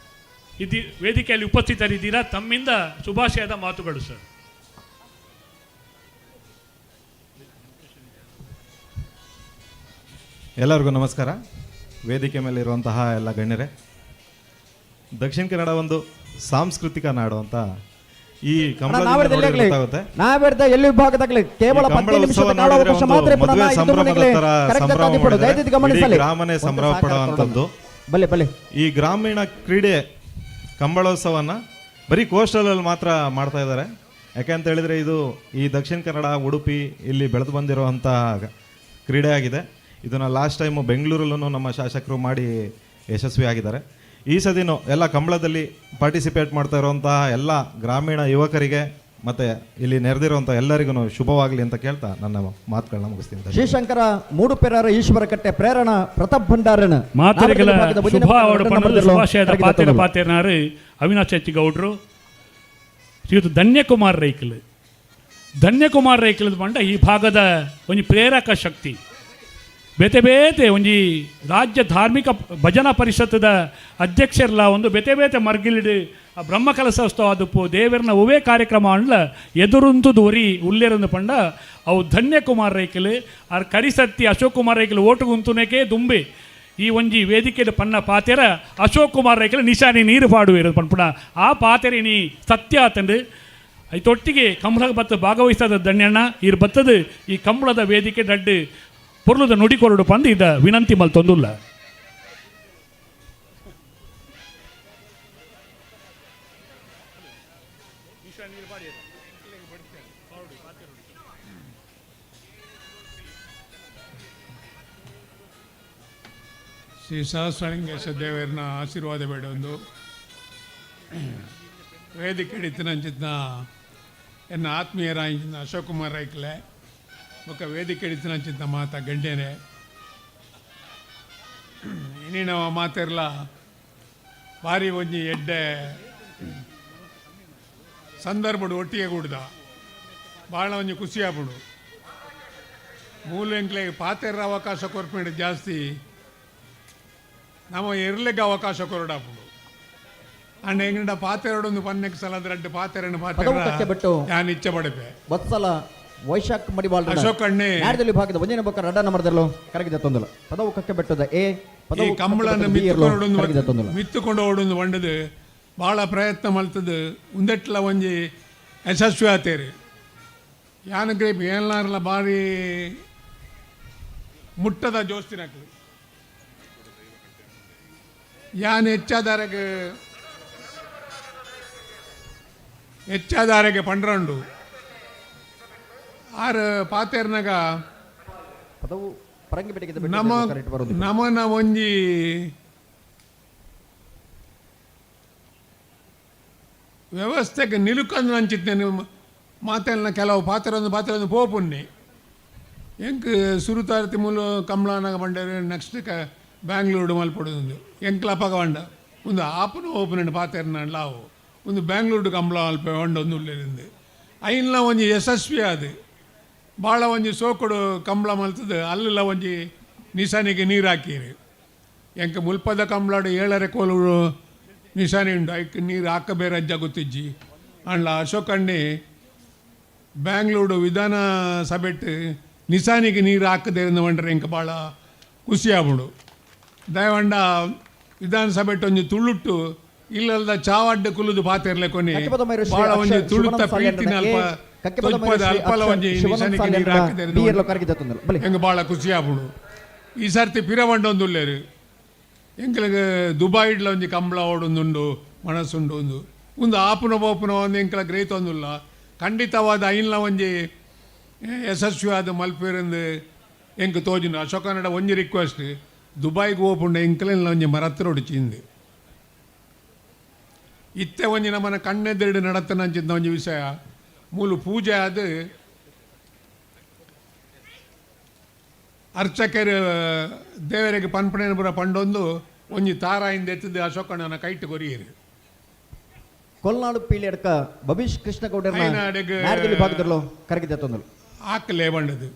ವೇದಿಕೆಯಲ್ಲಿ ಉಪಸ್ಥಿತರಿದ್ದೀರಾ. ತಮ್ಮಿಂದ ಶುಭಾಶಯದ ಮಾತುಗಳು ಸರ್. ಎಲ್ಲರಿಗೂ ನಮಸ್ಕಾರ. ವೇದಿಕೆ ಮೇಲೆ ಇರುವಂತಹ ಎಲ್ಲ ಗಣ್ಯರೇ, ದಕ್ಷಿಣ ಕನ್ನಡ ಒಂದು ಸಾಂಸ್ಕೃತಿಕ ನಾಡು ಅಂತ ಈ ಕಂಬಳದಿಂದ ನೋಡಿದ್ರೆ ಗೊತ್ತಾಗುತ್ತೆ. ನಾವೆರ್ದ ಎಲ್ಲಿ ವಿಭಾಗದಾಗಲಿ ಕೇವಲ ಈ ಕಂಬಳ 15 ನಿಮಿಷದ ಉತ್ಸವ ನೋಡಿದ್ರೆ ಕಾಲಾವಕಾಶ ಒಂದು ಮಾತ್ರ ಇಪ್ಪುನ ಮದುವೆ ಐದು ಸಂಭ್ರಮದ ಮನೆಗಳೇ ತರ ಕರೆಕ್ಟ್ ಸಂಭ್ರಮ ಆಗಿ ಮಾಡಿದ್ದಾರೆ. ದಯವಿಟ್ಟು ಗಮನಿಸಲಿ. ಇಡೀ ಗ್ರಾಮನೇ ಒಂದು ಸಂಭ್ರಮ ಸಹಕಾರ ಪಡುವಂಥದ್ದು. ಕೊಡೋದು. ಬಲೆ ಬಲೆ. ಈ ಗ್ರಾಮೀಣ ಕ್ರೀಡೆ ಕಂಬಳೋತ್ಸವನ ಬರೀ ಕೋಸ್ಟಲಲ್ಲಿ ಮಾತ್ರ ಮಾಡ್ತಾ ಇದ್ದಾರೆ. ಯಾಕೆ ಅಂತ ಹೇಳಿದ್ರೆ ಇದು ಈ ದಕ್ಷಿಣ ಕನ್ನಡ, ಉಡುಪಿ ಇಲ್ಲಿ ಬೆಳೆದು ಬಂದಿರುವಂಥ ಕ್ರೀಡೆ ಆಗಿದೆ. ಇದನ್ನು ಲಾಸ್ಟ್ ಟೈಮು ಬೆಂಗಳೂರಲ್ಲೂ ನಮ್ಮ ಶಾಸಕರು ಮಾಡಿ ಯಶಸ್ವಿಯಾಗಿದ್ದಾರೆ. ಈ ಸದಿನೂ ಎಲ್ಲ ಕಂಬಳದಲ್ಲಿ ಪಾರ್ಟಿಸಿಪೇಟ್ ಮಾಡ್ತಾ ಇರುವಂತಹ ಎಲ್ಲ ಗ್ರಾಮೀಣ ಯುವಕರಿಗೆ ಮತ್ತು ಇಲ್ಲಿ ನೆರೆದಿರುವಂಥ ಎಲ್ಲರಿಗೂ ಶುಭವಾಗಲಿ ಅಂತ ಕೇಳ್ತಾ ನನ್ನ ಮಾತುಗಳನ್ನ ಮುಗಿಸ್ತೀನಿ. ಶ್ರೀಶಂಕರ ಮೂಡುಪೆರಾರ ಈಶ್ವರಕಟ್ಟೆ ಪ್ರೇರಣ ಪ್ರತಾಪ್ ಭಂಡಾರನ ಮಾತೆರೆಗಳ ನಾವೆರ್ದ ವಿಭಾಗದ ಶುಭ ಒಂಜನೇ ಅವಡು ಪಕ್ಕ ಪಂಡದು ನಮ್ಮದಲ್ಲೋ ಶುಭಾಶಯದ ಕರಗಿದ ಪಾತೆರ ತೊಂದರೆ. ಪಾತೆರನಾರು ಅವಿನಾಶ್ ಹೆಚ್ ಗೌಡ್ರು. ಶ್ರೀಯುತ ಧನ್ಯಕುಮಾರ್ ರೈಕಲ್, ಧನ್ಯಕುಮಾರ್ ರೈಕಲ್ ಪಂಡ ಈ ಭಾಗದ ಒಂಜಿ ಪ್ರೇರಕ ಶಕ್ತಿ. ಬೇತೆ ಬೇತೆ ಒಂಜಿ ರಾಜ್ಯ ಧಾರ್ಮಿಕ ಭಜನಾ ಪರಿಷತ್ತದ ಅಧ್ಯಕ್ಷರ್ಲ ಒಂದು ಬೇತೆ ಬೇತೆ ಮರ್ಗಿಲಿಡು ಆ ಬ್ರಹ್ಮಕಲಶೋತ್ಸವ ಆದುಪ್ಪು, ದೇವರನ ಒವೇ ಕಾರ್ಯಕ್ರಮ ಅಂಡ್ಲ ಎದುರುಂತುದು ಒರಿ ಉಲ್ಲೇರಂದು ಪಂಡ ಅವು ಧನ್ಯಕುಮಾರ್ ರೈಕಲ್. ಆರ್ ಕರಿಸತ್ತಿ ಅಶೋಕ್ ಕುಮಾರ್ ರೈಕಲ್ ಓಟುಗುಂತುನೇಕೆ ದುಂಬೆ ಈ ಒಂಜಿ ವೇದಿಕೆದ ಪನ್ನ ಪಾತೆರ ಅಶೋಕ್ ಕುಮಾರ್ ರೈಕಲ್ ನಿಶಾನಿ ನೀರು ಪಾಡುವೇರು ಪನ್ಪುಣ ಆ ಪಾತೆರೆ ನೀ ಸತ್ಯ ಆತಂದು. ಐತೊಟ್ಟಿಗೆ ಕಂಬಳದ ಬತ್ತ ಭಾಗವಹಿಸದ ಧನ್ಯಣ್ಣ ಇರ್ ಬತ್ತದು ಈ ಕಂಬಳದ ವೇದಿಕೆ ದಡ್ಡು ಪೊರ್ಲುದ ನುಡಿ ಕೊರಡು ಪಂದು ಇದ ವಿನಂತಿ ಮಲ್ತೊಂದುಲ್ಲ. ಶ್ರೀ ಸಹಸ್ರಲಿಂಗೇಶ ದೇವರನ್ನ ಆಶೀರ್ವಾದ ಬೇಡೊಂದು ವೇದಿಕೆ ಹಿಡಿತನಂಚಿತ್ನ ಎನ್ನ ಆತ್ಮೀಯರಾಂಚಿನ ಅಶೋಕ್ ಕುಮಾರ್ ರೈಕ್ಲೆ ಬೊಕ್ಕ ವೇದಿಕೆ ಹಿಡಿತನಂಚಿತ್ನ ಮಾತ ಗಂಡೇನೆ ಇನ್ನಿನ ಮಾತೆರ್ಲ ಭಾರಿ ಒಂಜಿ ಎಡ್ಡೆ ಸಂದರ್ಭಡು ಒಟ್ಟಿಗೆ ಕೂಡ್ದ ಭಾಳ ಒಂಜಿ ಖುಷಿ ಆಪುಂಡು. ಮೂಲ ಎಂಕ್ಲೆಗ್ ಪಾತೆರ ಅವಕಾಶ ಕೊರ್ಪುಂಡು ಜಾಸ್ತಿ ನಮ್ಮ ಎರ್ಲೆಗ್ ಅವಕಾಶ ಕೊರಡಾಪುಂಡು. ಅಂಡ್ ಎಂಗಡ ಪಾತೆರಡೊಂದು ಪನ್ನೆಕ್ ಸಲ ರಡ್ಡ್ ಪಾತೆರನ್ನು ಪದವು ಕಕ್ಕೆ ಬಿಟ್ಟು. ಪಾತೆರ ಯಾನ್ ಇಚ್ಛೆ ಪಡೆಪೆ. ವತ್ಸಲ ವೈಶಾಖ್ ಮಡಿವಾಳ ಅಶೋಕ್ ಅಣ್ಣೆ. ನಾಡದಲ್ಲಿ ವಿಭಾಗದ ಒಂಜನೇ ಬೊಕ್ಕ ರಡ್ಡ ನಂಬರ್ದಲ್ಲೋ ಕರಗಿದ ತೊಂದಲ. ಪದವು ಕಕ್ಕೆ ಬೆಟ್ಟದ ಎ ಈ ಪದವು ಕಂಬಳನ ಬಿ ಇರ್ಲೋ ಕರಗಿದ ಮಿತ್ತುಕೊಂಡು ತೊಂದಲ. ಮಿತ್ತುಕೊಂಡು ಓಡೊಂದು ಬಂಡದು ಭಾಳ ಪ್ರಯತ್ನ ಮಲ್ತದು ಉಂದೆಟ್ಲ ಒಂಜಿ ಯಶಸ್ವಿ ಆತೇರಿ. ಯಾನ್ ಗ್ರೇಪ್ ಏನಾರಲ್ಲ ಭಾರಿ ಮುಟ್ಟದ ಜೋಸ್ತಿನಕ್ಲು ಯಾನ್ ಹೆಚ್ಚಾದಾರಗೆ ಹೆಚ್ಚಾದಾರೆಗೆ ಪಂಡ್ರಂಡು ಆರು ಪಾತೆರ್ನಗ ಪದವು ಪರಂಗಿ ಬೆಟ್ಟಿಗೆ ನಮ ಕರೆಕ್ಟ್ ಬರೋದು. ನಮನ ಒಂಜಿ ವ್ಯವಸ್ಥೆಗೆ ನಿಲುಕಂದು ನಂಚಿತ್ತೇನೆ ಮಾತೆಲ್ಲ ಕೆಲವು ಪಾತ್ರೆ ಪಾತ್ರೆ ಪೋಪುನ್ನಿ ಎಂಕ್ ಸುರುತಾರತಿ ಮೂಲು ಕಮಲಾನಾಗ ಬಂಡೇರು ನೆಕ್ಸ್ಟ್ ಕ ಬ್ಯಾಂಗ್ಳೂರು ಮಲ್ಪೊಡು ಎಂಕ್ಲಪಗ ಬಂಡ ಒಂದು ಆಪನ ಓಪನ್ ಪಾತೆರ್ನ ಲಾವು ಒಂದು ಬ್ಯಾಂಗ್ಳೂರು ಕಂಬಳ ಅಲ್ಪ వంಡ ಒಂದು ಉಲ್ಲೇರಿಂದು ಐನ್ಲ ಒಂಜಿ ಯಶಸ್ವಿ ಅದು ಭಾಳ ಒಂಜಿ ಸೋಕುಡು ಕಂಬಳ ಮಲ್ತದು ಅಲ್ಲೆಲ್ಲ ಒಂಜಿ ನಿಶಾನಿಗೆ ನೀರು ಹಾಕಿರಿ. ಎಂಕ ಮುಲ್ಪದ ಕಂಬಳಾಡು ಏಳರೆ ಕೋಲು ನಿಶಾನಿ ಉಂಡು ಐಕ್ ನೀರು ಹಾಕಬೇರೆ ಅಜ್ಜ ಗೊತ್ತಿಜ್ಜಿ. ಅಂಡ್ಲ ಅಶೋಕಣ್ಣಿ ಬ್ಯಾಂಗ್ಳೂರು ವಿಧಾನ ಸಭೆಟ್ ನಿಶಾನಿಗೆ ನೀರು ಹಾಕದೇ వంಡ್ರೆ ಎಂಕ ಭಾಳ ಖುಷಿ ಆಗ್ಬಿಡು. ದಯವಂಡ ವಿಧಾನಸಭೆ ಒಂಜಿ ತುಳುಟ್ಟು ಇಲ್ಲಲ್ದ ಚಾವಡ್ಡ ಕುಲುದು ಪಾತೆರ್ಲೆ ಕೊನೆ ಬಾಳ ಒಂಜಿ ತುಳುತ್ತ ಪ್ರೀತಿನ ಅಲ್ಪ ತೋಜ್ಪದ ಅಲ್ಪಲ ಒಂಜಿ ನಿಶಾನಿಗೆ ನೀರು ಹಾಕಿದರೆ ಎಂಕ್ ಬಾಳ ಖುಷಿ ಆಪುಂಡು. ಈ ಸರ್ತಿ ಪಿರವಂಡೊಂದುಲ್ಲೇರು ಎಂಕ್ಲೆಗ್ ದುಬಾಯಿಡ್ಲ ಒಂಜಿ ಕಂಬಳ ಓಡೊಂದುಂಡು ಮನಸ್ಸುಂಡು ಒಂದು ಒಂದು ಆಪುನ ಪೋಪುನ ಒಂದು ಎಂಕ್ಲ ಗ್ರೇತ್ ಒಂದುಲ್ಲ ಖಂಡಿತವಾದ ಐನ್ಲ ಒಂಜಿ ಯಶಸ್ವಿಯಾದ ಮಲ್ಪೇರಂದು ಎಂಕ್ ತೋಜುಂಡು. ಅಶೋಕನಡ ಒಂಜಿ ರಿಕ್ವೆಸ್ಟ್ ದುಬಾಯ್ಗೆ ಹೋಪುಂಡು ಎಂಕ್ಲೆನ್ಲ ಒಂಜಿ ಮರತ್ರ ಚಿಂದು ಇತ್ತೆ ಒಂಜಿ ನಮ್ಮನ ಕಣ್ಣೆದೆರಡು ನಡತನಂಚಿದ್ದ ಒಂಜಿ ವಿಷಯ ಮೂಲು ಪೂಜೆ ಆದ ಅರ್ಚಕರು ದೇವರಿಗೆ ಪನ್ಪಣೆ ಪೂರ ಪಂಡೊಂದು ಒಂಜಿ ತಾರಾಯಿಂದ ಎತ್ತದು ಅಶೋಕಣ್ಣನ ಕೈಟ್ ಕೊರಿಯರು. ಕೊಲ್ನಾಡು ಪೀಳಿಯಡ್ಕ ಬಬೀಶ್ ಕೃಷ್ಣಗೌಡರನ್ನ ಐನಾಡೆಗ್ ಭಾಗದಲ್ಲೂ ಕರಗಿದೆ ತೊಂದಲು ಆಕಲೆ ಬಂಡದು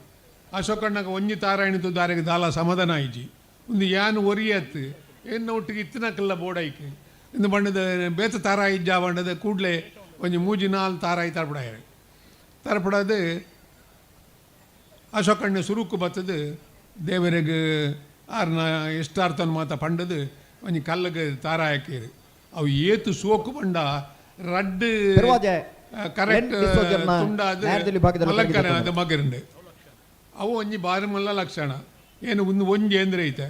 ಅಶೋಕಣ್ಣಗ ಒಂಜಿ ತಾರಾಯಣಿತು ದಾರಿಗೆ ದಾಲ ಸಮಾಧಾನ ಆಯ್ಜಿ ಒಂದು ಯಾನ್ ಒರಿಯತ್ತು ಎನ್ನ ಒಟ್ಟಿಗೆ ಇತ್ತಿನಕಲ್ಲ ಬೋಡೈಕ್ ಇಂದು ಬಣ್ಣದ ಬೇತ ತಾರಾಯಿ ಇಜ್ಜಾ ಬಂಡದ ಕೂಡಲೇ ಒಂಜಿ ಮೂಜಿ ನಾಲ್ ತಾರಾಯಿ ತರ್ಪಡಾಯ ತರ್ಪಡದು ಅಶೋಕಣ್ಣ ಸುರುಕು ಬತ್ತದು ದೇವರಿಗೆ ಆರ್ನ ಇಷ್ಟಾರ್ಥನ ಮಾತ ಪಂಡದು ಒಂಜಿ ಕಲ್ಲಗೆ ತಾರಾಯಿ ಹಾಕಿರು ಅವು ಏತು ಸೋಕು ಬಂಡ ರಡ್ಡು ಕರೆಕ್ಟ್ ತುಂಡಾದ ಮಲಕ್ಕನೆ ಅದು ಮಗರುಂಡು ಅವು ಒಂಜಿ ಬಾರಿ ಮಲ್ಲ ಲಕ್ಷಣ ಏನು ಒಂದು ಒಂಜಿ ಅಂದ್ರೆ ಐತೆ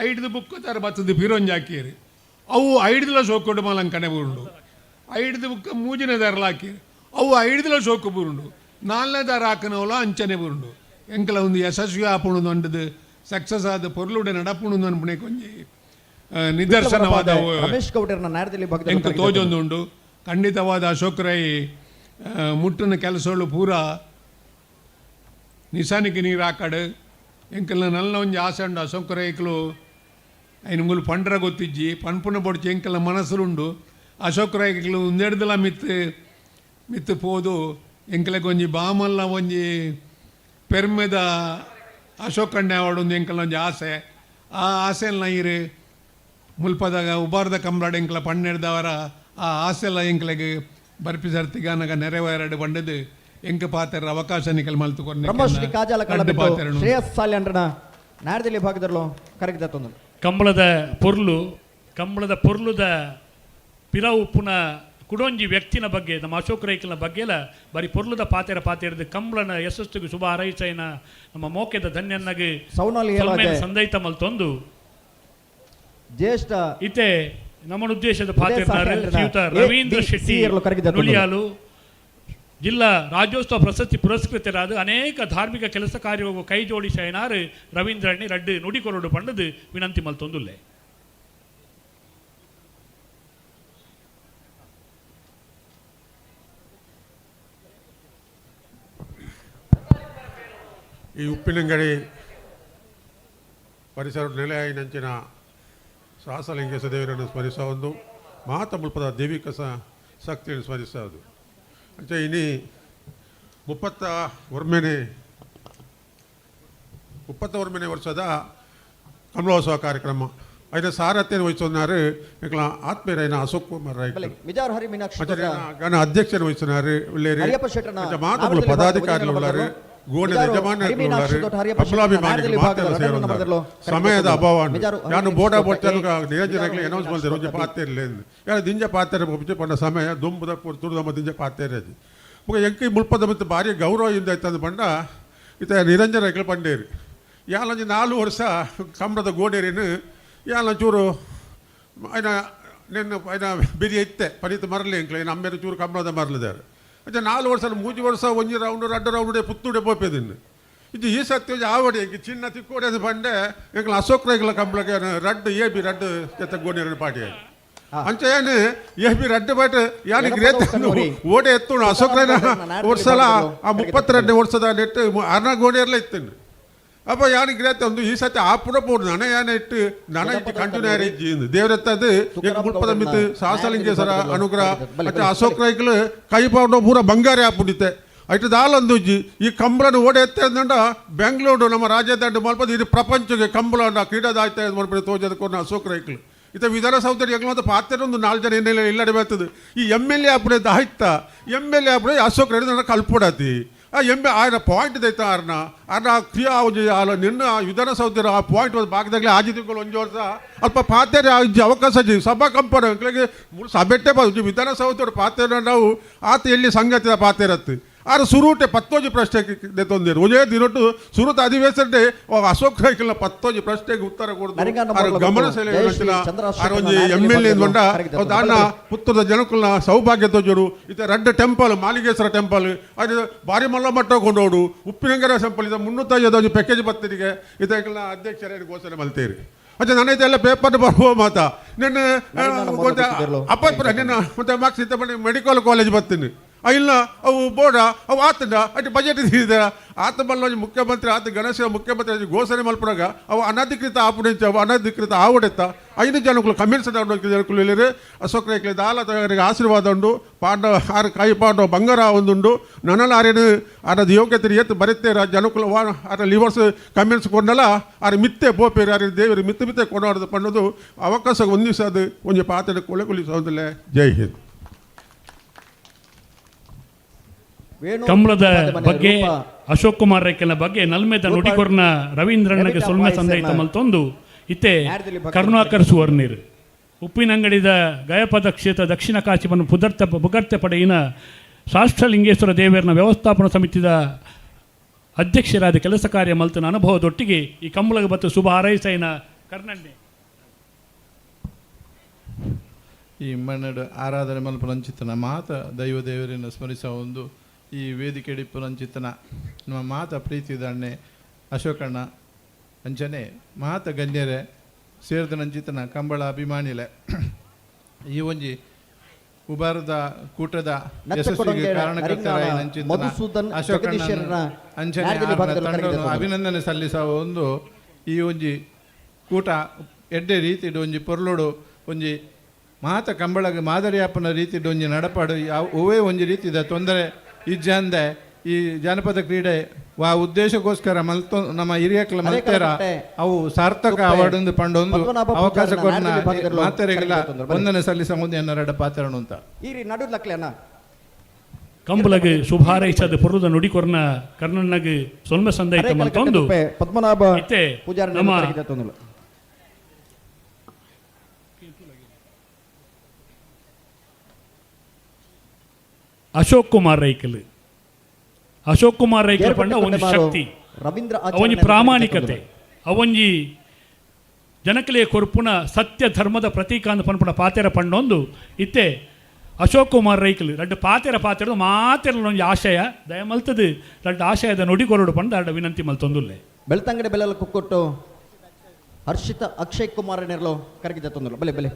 ಐಡ್ದು ಬುಕ್ ತರ ಬತ್ತದು ಪಿರೊಂಜಿ ಹಾಕಿರಿ ಅವು ಐಡ್ದಲ ಸೋಕೊಡು ಮಲಂಕನೆ ಬುರುಂಡು ಐಡ್ದು ಬುಕ್ಕ ಮೂಜಿನ ದಾರಲ ಹಾಕಿರಿ ಅವು ಐಡ್ದಲ ಸೋಕು ಬುರುಂಡು ನಾಲ್ನೇ ದಾರ ಹಾಕನವಲ ಅಂಚನೆ ಬುರುಂಡು ಎಂಕಲ ಒಂದು ಯಶಸ್ವಿ ಆಪುಣು ಒಂಡದು ಸಕ್ಸಸ್ ಆದ ಪೊರ್ಲುಡೆ ನಡಪುಣು ಅನ್ಪುಣೆ ಒಂಜಿ ನಿದರ್ಶನವಾದ ರಮೇಶ್ ಗೌಡರನ್ನ ನಾಡದಲ್ಲಿ ಎಂಕ ತೋಜೊಂದುಂಡು. ಖಂಡಿತವಾದ ಅಶೋಕ್ ರೈ ಮುಟ್ಟುನ ಕೆಲಸಗಳು ಪೂರ ನಿಶಾನಿಗೆ ನೀರು ಹಾಕಾಡು ಎಂಕಲ್ನ ನಲ್ಲ ಒಂಜಿ ಆಸೆ ಉಂಡು ಅಶೋಕ್ ರೈಕ್ಲು ಐನು ಮೂಲು ಪಂಡ್ರ ಗೊತ್ತಿಜ್ಜಿ ಪನ್ಪುನ ಬೊಡ್ಚಿ ಎಂಕಲ್ನ ಮನಸ್ಸುಂಡು ಅಶೋಕ್ ರೈಕ್ಲು ಒಂದೆಡ್ದಲ ಮಿತ್ತು ಮಿತ್ತು ಪೋದು ಎಂಕಲೆಗ್ ಒಂಜಿ ಬಾಮಲ್ಲ ಒಂಜಿ ಪೆರ್ಮೆದ ಅಶೋಕಣ್ಣೆ ಅವಡೊಂದು ಎಂಕಲ್ನ ಒಂಜಿ ಆಸೆ ಆ ಆಸೆಲ್ನ ಇರು ಮುಲ್ಪದಾಗ ಉಬಾರ್ದ ಕಂಬ್ರಾಡ್ ಎಂಕಲ ಪನ್ನೆಡ್ದವರ ಆ ಆಸೆಲ್ಲ ಎಂಕಲೆಗ್ ಬರ್ಪಿ ಸರ್ತಿಗಾನಗ ನೆರವೇರಡು ಬಂಡದು ಎಂಕ ಪಾತೆರ ಅವಕಾಶ ನಿಕಲ್ ಮಲ್ತು ಬ್ರಹ್ಮಶ್ರೀ ಕಾಜಾಲ ಕಳ್ಳಬೆಟ್ಟು ಶ್ರೇಯಸ್ ಸಾಲ್ಯಂಡ್ರನ ನಾಡದಲ್ಲಿ ಭಾಗದಲ್ಲೂ ಕರಗಿದೆ ತೊಂದಲು ಕಂಬಳದ ಪೊರ್ಲು ಕಂಬಳದ ಪೊರ್ಲುದ ಪಿರವು ಪುನಃ ಕುಡೊಂಜಿ ವ್ಯಕ್ತಿನ ಬಗ್ಗೆ ನಮ್ಮ ಅಶೋಕ್ ರೈಕಲ್ನ ಬಗ್ಗೆ ಎಲ್ಲ ಬರೀ ಪೊರ್ಲುದ ಪಾತೆರ ಪಾತೆರದ ಕಂಬಳನ ಯಶಸ್ಸಿಗೆ ಶುಭ ಹಾರೈಸೈನ ನಮ್ಮ ಮೋಕೆದ ಧನ್ಯನ್ನಾಗಿ ಸೌನಾಲ್ ಸಂದೈತ ಮಲ್ತೊಂದು ಜ್ಯೇಷ್ಠ ಇತ್ತೆ ನಮ್ಮ ಉದ್ದೇಶದ ಪಾತೆರ್ನಾರು ಶ್ರೀಯುತ ರವೀಂದ್ರ ಶೆಟ್ಟಿ ನುಳಿಯಾಲು ಜಿಲ್ಲಾ ರಾಜ್ಯೋತ್ಸವ ಪ್ರಶಸ್ತಿ ಪುರಸ್ಕೃತರಾದ ಅನೇಕ ಧಾರ್ಮಿಕ ಕೆಲಸ ಕಾರ್ಯವು ಕೈ ಜೋಡಿಸೈನಾರು ರವೀಂದ್ರಣ್ಣಿ ರಡ್ಡು ನುಡಿಕೊರಡು ಪಂಡದು ವಿನಂತಿ ಮಲ್ತೊಂದುಲ್ಲೆ. ಈ ಉಪ್ಪಿನಂಗಡಿ ಪರಿಸರ ನೆಲೆಯಾಯಿನಂಚಿನ ಸಾಸಲಿಂಗೇಶ ದೇವರನ್ನು ಸ್ಮರಿಸುವ ಒಂದು ಮಾತಮುಲ್ಪದ ದೈವಿಕ ಶಕ್ತಿಯನ್ನು ಸ್ಮರಿಸೋದು. ಅಂಚೆ ಇನಿ 31ನೇ ವರ್ಷದ ಕಮಲೋತ್ಸವ ಕಾರ್ಯಕ್ರಮ ಐನ ಸಾರಥ್ಯವನ್ನು ವಹಿಸುವನಾರು ಎಂಕಲ ಆತ್ಮೀಯರೈನ ಅಶೋಕ್ ಕುಮಾರ್ ರೈ ಮಿಜಾರ್ ಹರಿ ಮೀನಾಕ್ಷಿ ಗಣ ಅಧ್ಯಕ್ಷರು ವಹಿಸುನಾರು ಉಳ್ಳೇರು ಮಾತುಗಳು ಪದಾಧಿಕಾರಿಗಳು ಉಳ್ಳಾರು ಗೋಣದ ಯಜಮಾನರು ಉಳ್ಳಾರು ಕಮಲಾಭಿಮಾನಿಗಳು ಮಾತೆಲ್ಲ ಸೇರುತ್ತಾರೆ. ಸಮಯದ ಅಭಾವ ನಾನು ಬೋಡ ಬೋಡ್ತಾನು ನಿರಂಜನಕ್ಕೆ ಅನೌನ್ಸ್ ಮಾಡ್ತಾರೆ ಒಂಜಿ ಪಾತೆ ಇರಲಿ ಯಾರು ದಿಂಜ ಪಾತೆರ ಪಂಡ ಸಮಯ ದುಂಬುದ ತುಡುದಮ್ಮ ದಿಂಜ ಪಾತೆರದು ಬೊಕ ಎಂಕ್ ಮುಲ್ಪದ ಮತ್ತು ಭಾರಿ ಗೌರವ ಇಂದ ಇತ್ತಂದು ಪಂಡ ಇತ್ತ ನಿರಂಜನ ರೈಕ್ಲು ಪಂಡೇರು ಯಾಲೊಂಜಿ 4 ವರ್ಷ ಕಂಬಳದ ಗೋಡೇರಿನ ಯಾಲೊಂಚೂರು ಐನ ನಿನ್ನ ಐನ ಬಿರಿ ಇತ್ತೆ ಪನಿತ ಮರಲಿ ಎಂಕ್ಲೆ ಐನ ಅಮ್ಮೇರು ಚೂರು ಕಂಬಳದ ಮರಲಿದ್ದಾರೆ ಅಂಚ 4 ವರ್ಷ 3 ವರ್ಷ ಒಂಜಿ ರೌಂಡ್ 2 ರೌಂಡ್ ಪುತ್ತೂಡೆ ಪೋಪೆದಿನ್ನು ಇದು ಈ ಸತ್ಯ ಒಂಜಿ ಆವಡಿ ಎಂಕ್ ಚಿನ್ನ ತಿಕ್ಕೋಡೆ ಅದು ಪಂಡೆ ಎಂಕ್ಲ ಅಶೋಕ್ ರೈಕ್ಲ ಕಂಬಳಕ್ಕೆ ರಡ್ಡು ಎ ಬಿ ರಡ್ಡು ಜೊತೆ ಗೋನೇರು ಪಾಟಿ ಅಂಚ ಏನು ಎ ಬಿ ರಡ್ಡು ಬಾಟ್ ಯಾನ್ ಗ್ರೇತ್ ಓಡೆ ಎತ್ತುಣು ಅಶೋಕ್ ರೈನ ವರ್ಷಲ ಆ 32ನೇ ವರ್ಷದ ನೆಟ್ಟು ಅರ್ನ ಗೋಣಿಯರ್ಲ ಇತ್ತು ಅಪ್ಪ ಯಾನ್ ಗ್ರೇತ್ ಒಂದು ಈ ಸತಿ ಆಪುಡ ಪೋಡು ನನ ಯಾನ ಇಟ್ಟು ನನ ಇಟ್ಟು ಕಂಟಿನ್ಯೂ ಇಜ್ಜಿ ದೇವರೆತ್ತದು ಎಂಕ್ ಮುಲ್ಪದ ಮಿತ್ತು ಸಾಸಲಿಂಗೇಶ್ವರ ಅನುಗ್ರಹ ಮತ್ತೆ ಅಶೋಕ್ ರೈಕ್ಲು ಕೈ ಪಾಂಡ ಪೂರ ಬಂಗಾರ ಆಪುಡಿತೆ ಐಟು ದಾಲೊಂದು ಉಜ್ಜಿ ಈ ಕಂಬಳನ ಓಡೆ ಎತ್ತೆ ಅಂದಂಡ ಬೆಂಗಳೂರು ನಮ್ಮ ರಾಜ್ಯದಂಡ ಮಲ್ಪದ ಇದು ಪ್ರಪಂಚಕ್ಕೆ ಕಂಬಳ ಕ್ರೀಡಾದಾಯ್ತ ಮಲ್ಪದ ತೋಜದ ಕೊರ್ನ ಅಶೋಕ್ ರೈಕ್ಲು ಇತ್ತ ವಿಧಾನಸೌಧದಲ್ಲಿ ಎಂಕ್ಲ ಮತ್ತು ಪಾತ್ರ ಒಂದು 4 ಜನ ಏನೆಲ್ಲ ಇಲ್ಲಡೆ ಬರ್ತದೆ ಈ M L A ಆಪುಡೆ ದಾಯ್ತ M L A ಆಪುಡೆ Ashok Rai ನನ್ನ ಕಲ್ಪೊಡಾತಿ ಆ ಎಂಬೆ ಆಯ್ನ ಪಾಯಿಂಟ್ ದೈತ ಆರ್ನ ಆರ್ನ ಕ್ರಿಯಾ ಒಂಜಿ ಆಲ ನಿನ್ನ ವಿಧಾನಸೌಧದ ಆ ಪಾಯಿಂಟ್ ಒಂದು ಬಾಕಿದಾಗಲೇ ಆಜಿ ತಿಂಗಳು ಒಂಜಿ ವರ್ಷ ಅಲ್ಪ ಪಾತೆರೆ ಒಂಜಿ ಅವಕಾಶ ಜಿ ಸಭಾ ಕಂಪನ ಸಭೆಟ್ಟೆ ಒಂಜಿ ವಿಧಾನಸೌಧದ ಪಾತೆರ ನಾವು ಆತ ಎಲ್ಲಿ ಸಂಗತಿದ ಪಾತೆರತ್ತು ಆರು ಸುರೂಟೆ ಪತ್ತೊಂಜಿ ಪ್ರಶ್ನೆ ದೆತ್ತೊಂದಿರು ಒಂದೇ ದಿನೊಟ್ಟು ಸುರುತ ಅಧಿವೇಶನಡೆ ಅಶೋಕ್ ರೈಕಲ್ನ ಪತ್ತೊಂಜಿ ಪ್ರಶ್ನೆಗೆ ಉತ್ತರ ಕೊಡ್ದು ಆರು ಗಮನ ಸೆಳೆಯುವಂಚಿನ ಆರು ಒಂಜಿ M L A ದೊಡ್ಡ ದಾನ್ನ ಪುತ್ತೂರದ ಜನಕುಲ್ನ ಸೌಭಾಗ್ಯ ತೋಜೋಡು ಇತ್ತೆ ರಡ್ಡ ಟೆಂಪಲ್ ಮಾಲಿಗೇಶ್ವರ ಟೆಂಪಲ್ ಅದು ಭಾರಿ ಮಲ್ಲ ಮಟ್ಟ ಕೊಂಡೋಡು ಉಪ್ಪಿನಂಗರ ಟೆಂಪಲ್ ಇದು 350 ಒಂಜಿ ಪ್ಯಾಕೇಜ್ ಬತ್ತಿರಿಗೆ ಇತ್ತೆ ಅಧ್ಯಕ್ಷರೇ ಘೋಷಣೆ ಮಲ್ತೇರಿ. ಅಚ್ಚ ನಾನೈತೆ ಎಲ್ಲ ಪೇಪರ್ ಬರುವ ಮಾತಾ ನಿನ್ನ ಅಪ್ಪ ನಿನ್ನ ಮತ್ತೆ ಮಾರ್ಕ್ಸ್ ಇತ್ತ ಮೆಡಿಕಲ್ ಕಾಲೇಜ್ ಬರ್ತೀನಿ ಇಲ್ಲ ಅವು ಬೋರ್ಡ ಅವು ಆತನ ಅటు ಬಜೆಟ್ ಇದೆ ಆತ ಬಲ್ಲ ಮುಖ್ಯಮಂತ್ರಿ ಆತ ಗಣೇಶ ಮುಖ್ಯಮಂತ್ರಿ ಘೋಷಣೆ ಮಲ್ಪನಾಗ ಅವು ಅನಧಿಕೃತ ಆಪುಣಿಂಚ ಅವು ಅನಧಿಕೃತ ಆವಡೆತ್ತ 5 ಜನಗಳು ಕಮ್ಯುನಿಸ್ಟ್ ಜನಗಳು ಇಲ್ಲಿರಿ ಅಶೋಕ್ ರೈಕ್ಲೆ ದಾಲ ಆಶೀರ್ವಾದ ಉಂಡು ಪಾಂಡವ ಆರು ಕಾಯಿ ಪಾಂಡವ ಬಂಗಾರ ಒಂದುಂಡು ನನಲ ಆರೇನು ಆರದ ಯೋಗ್ಯತೆ ಎತ್ತು ಬರೆತೇರ ಜನಕುಲ ವಾ ಆರ ಲಿವರ್ಸ್ ಕಮ್ಯುನಿಸ್ಟ್ ಕೊಡಲ್ಲ ಆರು ಮಿತ್ತೆ ಪೋಪೇರು ಆರು ದೇವರು ಮಿತ್ತೆ ಮಿತ್ತೆ ಕೊಡಾಡೋದು ಪಣ್ಣದು ಅವಕಾಶ ಒಂದಿವ್ಸ ಅದು ಒಂಜಿ ಪಾತ್ರೆ ಕೊಳೆಗೊಳಿಸೋದಿಲ್ಲ. ಜೈ ಹಿಂದ್. ಕಂಬಳದ ಬಗ್ಗೆ ಅಶೋಕ್ ಕುಮಾರ್ ರೈಕಲ್ನ ಬಗ್ಗೆ ನಲ್ಮೆದ ನುಡಿಕೊರ್ನ ರವೀಂದ್ರಣ್ಣಗೆ ಸೊಲ್ಮೆ ಸಂದೈತ ಮಲ್ತೊಂದು ಇತ್ತೆ ಕರುಣಾಕರ್ ಸುವರ್ಣೀರ್ ಉಪ್ಪಿನಂಗಡಿದ ಗಯಪದ ಕ್ಷೇತ್ರ ದಕ್ಷಿಣ ಕಾಶಿವನ್ನು ಪುಗರ್ತೆ ಪಡೆಯಿನ ಶಾಸ್ತ್ರಲಿಂಗೇಶ್ವರ ದೇವರನ ವ್ಯವಸ್ಥಾಪನಾ ಸಮಿತಿದ ಅಧ್ಯಕ್ಷರಾದ ಕೆಲಸ ಕಾರ್ಯ ಮಲ್ತನ ಅನುಭವದೊಟ್ಟಿಗೆ ಈ ಕಂಬಳಗ ಮತ್ತು ಶುಭ ಹಾರೈಸೈನ ಕರ್ನಣ್ಣೆ. ಈ ಮನ್ನಡ ಆರಾಧನೆ ಮಲ್ಪನಂಚಿತನ ಮಾತ ದೈವ ದೇವರನ್ನು ಸ್ಮರಿಸುವ ಒಂದು ಈ ವೇದಿಕೆ ಡಿಪ್ಪುನಂಚಿತನ ನಮ್ಮ ಮಾತ ಪ್ರೀತಿದಣ್ಣೆ ಅಶೋಕಣ್ಣ ಅಂಚನೆ ಮಾತ ಗಣ್ಯರೆ ಸೇರಿದನಂಚಿತನ ಕಂಬಳ ಅಭಿಮಾನಿಲೆ ಈ ಒಂಜಿ ಉಬಾರದ ಕೂಟದ ಯಶಸ್ವಿಗೆ ಕಾರಣಕರ್ತರಾಯ ಅಶೋಕಣ್ಣ ಅಂಚನೆ ತಂಡವನ್ನು ಅಭಿನಂದನೆ ಸಲ್ಲಿಸುವ ಒಂದು ಈ ಒಂಜಿ ಕೂಟ ಎಡ್ಡೆ ರೀತಿ ಒಂಜಿ ಪೊರ್ಲೋಡು ಒಂಜಿ ಮಾತ ಕಂಬಳಗೆ ಮಾದರಿಯಾಪನ ರೀತಿ ಒಂಜಿ ನಡಪಾಡು ಯಾವ ಒವೇ ಒಂಜಿ ರೀತಿದ ತೊಂದರೆ ಇಜ್ಜಂದೆ ಈ ಜಾನಪದ ಕ್ರೀಡೆ ವಾ ಉದ್ದೇಶಕ್ಕೋಸ್ಕರ ಮಲ್ತೊ ನಮ್ಮ ಹಿರಿಯಕ್ಲ ಮಲ್ತೇರ ಅವು ಸಾರ್ಥಕ ಅವಾರ್ಡ್ ಪಂಡೊಂದು ಅವಕಾಶ ಕೊಡ್ನ ಮಾತೆರೆಗಿಲ್ಲ ವಂದನೆ ಸಲ್ಲಿಸ ಮುಂದೆ ಎನ್ನರಡ ಪಾತ್ರನು ಅಂತ ಕಂಬಳಗೆ ಶುಭಾರೈಸದ ಪುರದ ನುಡಿಕೊರ್ನ ಕರ್ನಣ್ಣಗೆ ಸೊಲ್ಮೆ ಸಂದೈತ ಮಲ್ತೊಂದು ಪದ್ಮನಾಭ ನಮ್ಮ ಅಶೋಕ್ ಕುಮಾರ್ ರೈಕಲ್ ಅಶೋಕ್ ಕುಮಾರ್ ರೈಕಲ್ ಪಂಡ ಒಂದು ಶಕ್ತಿ, ರವೀಂದ್ರ ಅವೊಂಜಿ ಪ್ರಾಮಾಣಿಕತೆ, ಅವೊಂಜಿ ಜನಕಲೆಯ ಕೊರ್ಪುನ ಸತ್ಯ ಧರ್ಮದ ಪ್ರತೀಕ ಅಂದ್ ಪನ್ಪುನ ಪಾತೆರ ಪಂಡೊಂದು ಇತ್ತೆ ಅಶೋಕ್ ಕುಮಾರ್ ರೈಕಲ್ ರಡ್ಡು ಪಾತೆರ ಪಾತೆರ ಮಾತೆರಲೊಂಜಿ ಆಶಯ ದಯಮಲ್ತದು ರಡ್ಡು ಆಶಯದ ನುಡಿ ಕೊರಡು ಪಂಡ ಅಡ್ಡ ವಿನಂತಿ ಮಲ್ತೊಂದುಲ್ಲೆ. ಬೆಳ್ತಂಗಡಿ ಬೆಲೆಲ್ಲ ಕುಕ್ಕೊಟ್ಟು ಹರ್ಷಿತ ಅಕ್ಷಯ್ ಕುಮಾರ್ ನೆರಳು ಕರಗಿದ ತೊಂದಲ್ಲ ಬಲೆ ಬಲೆ.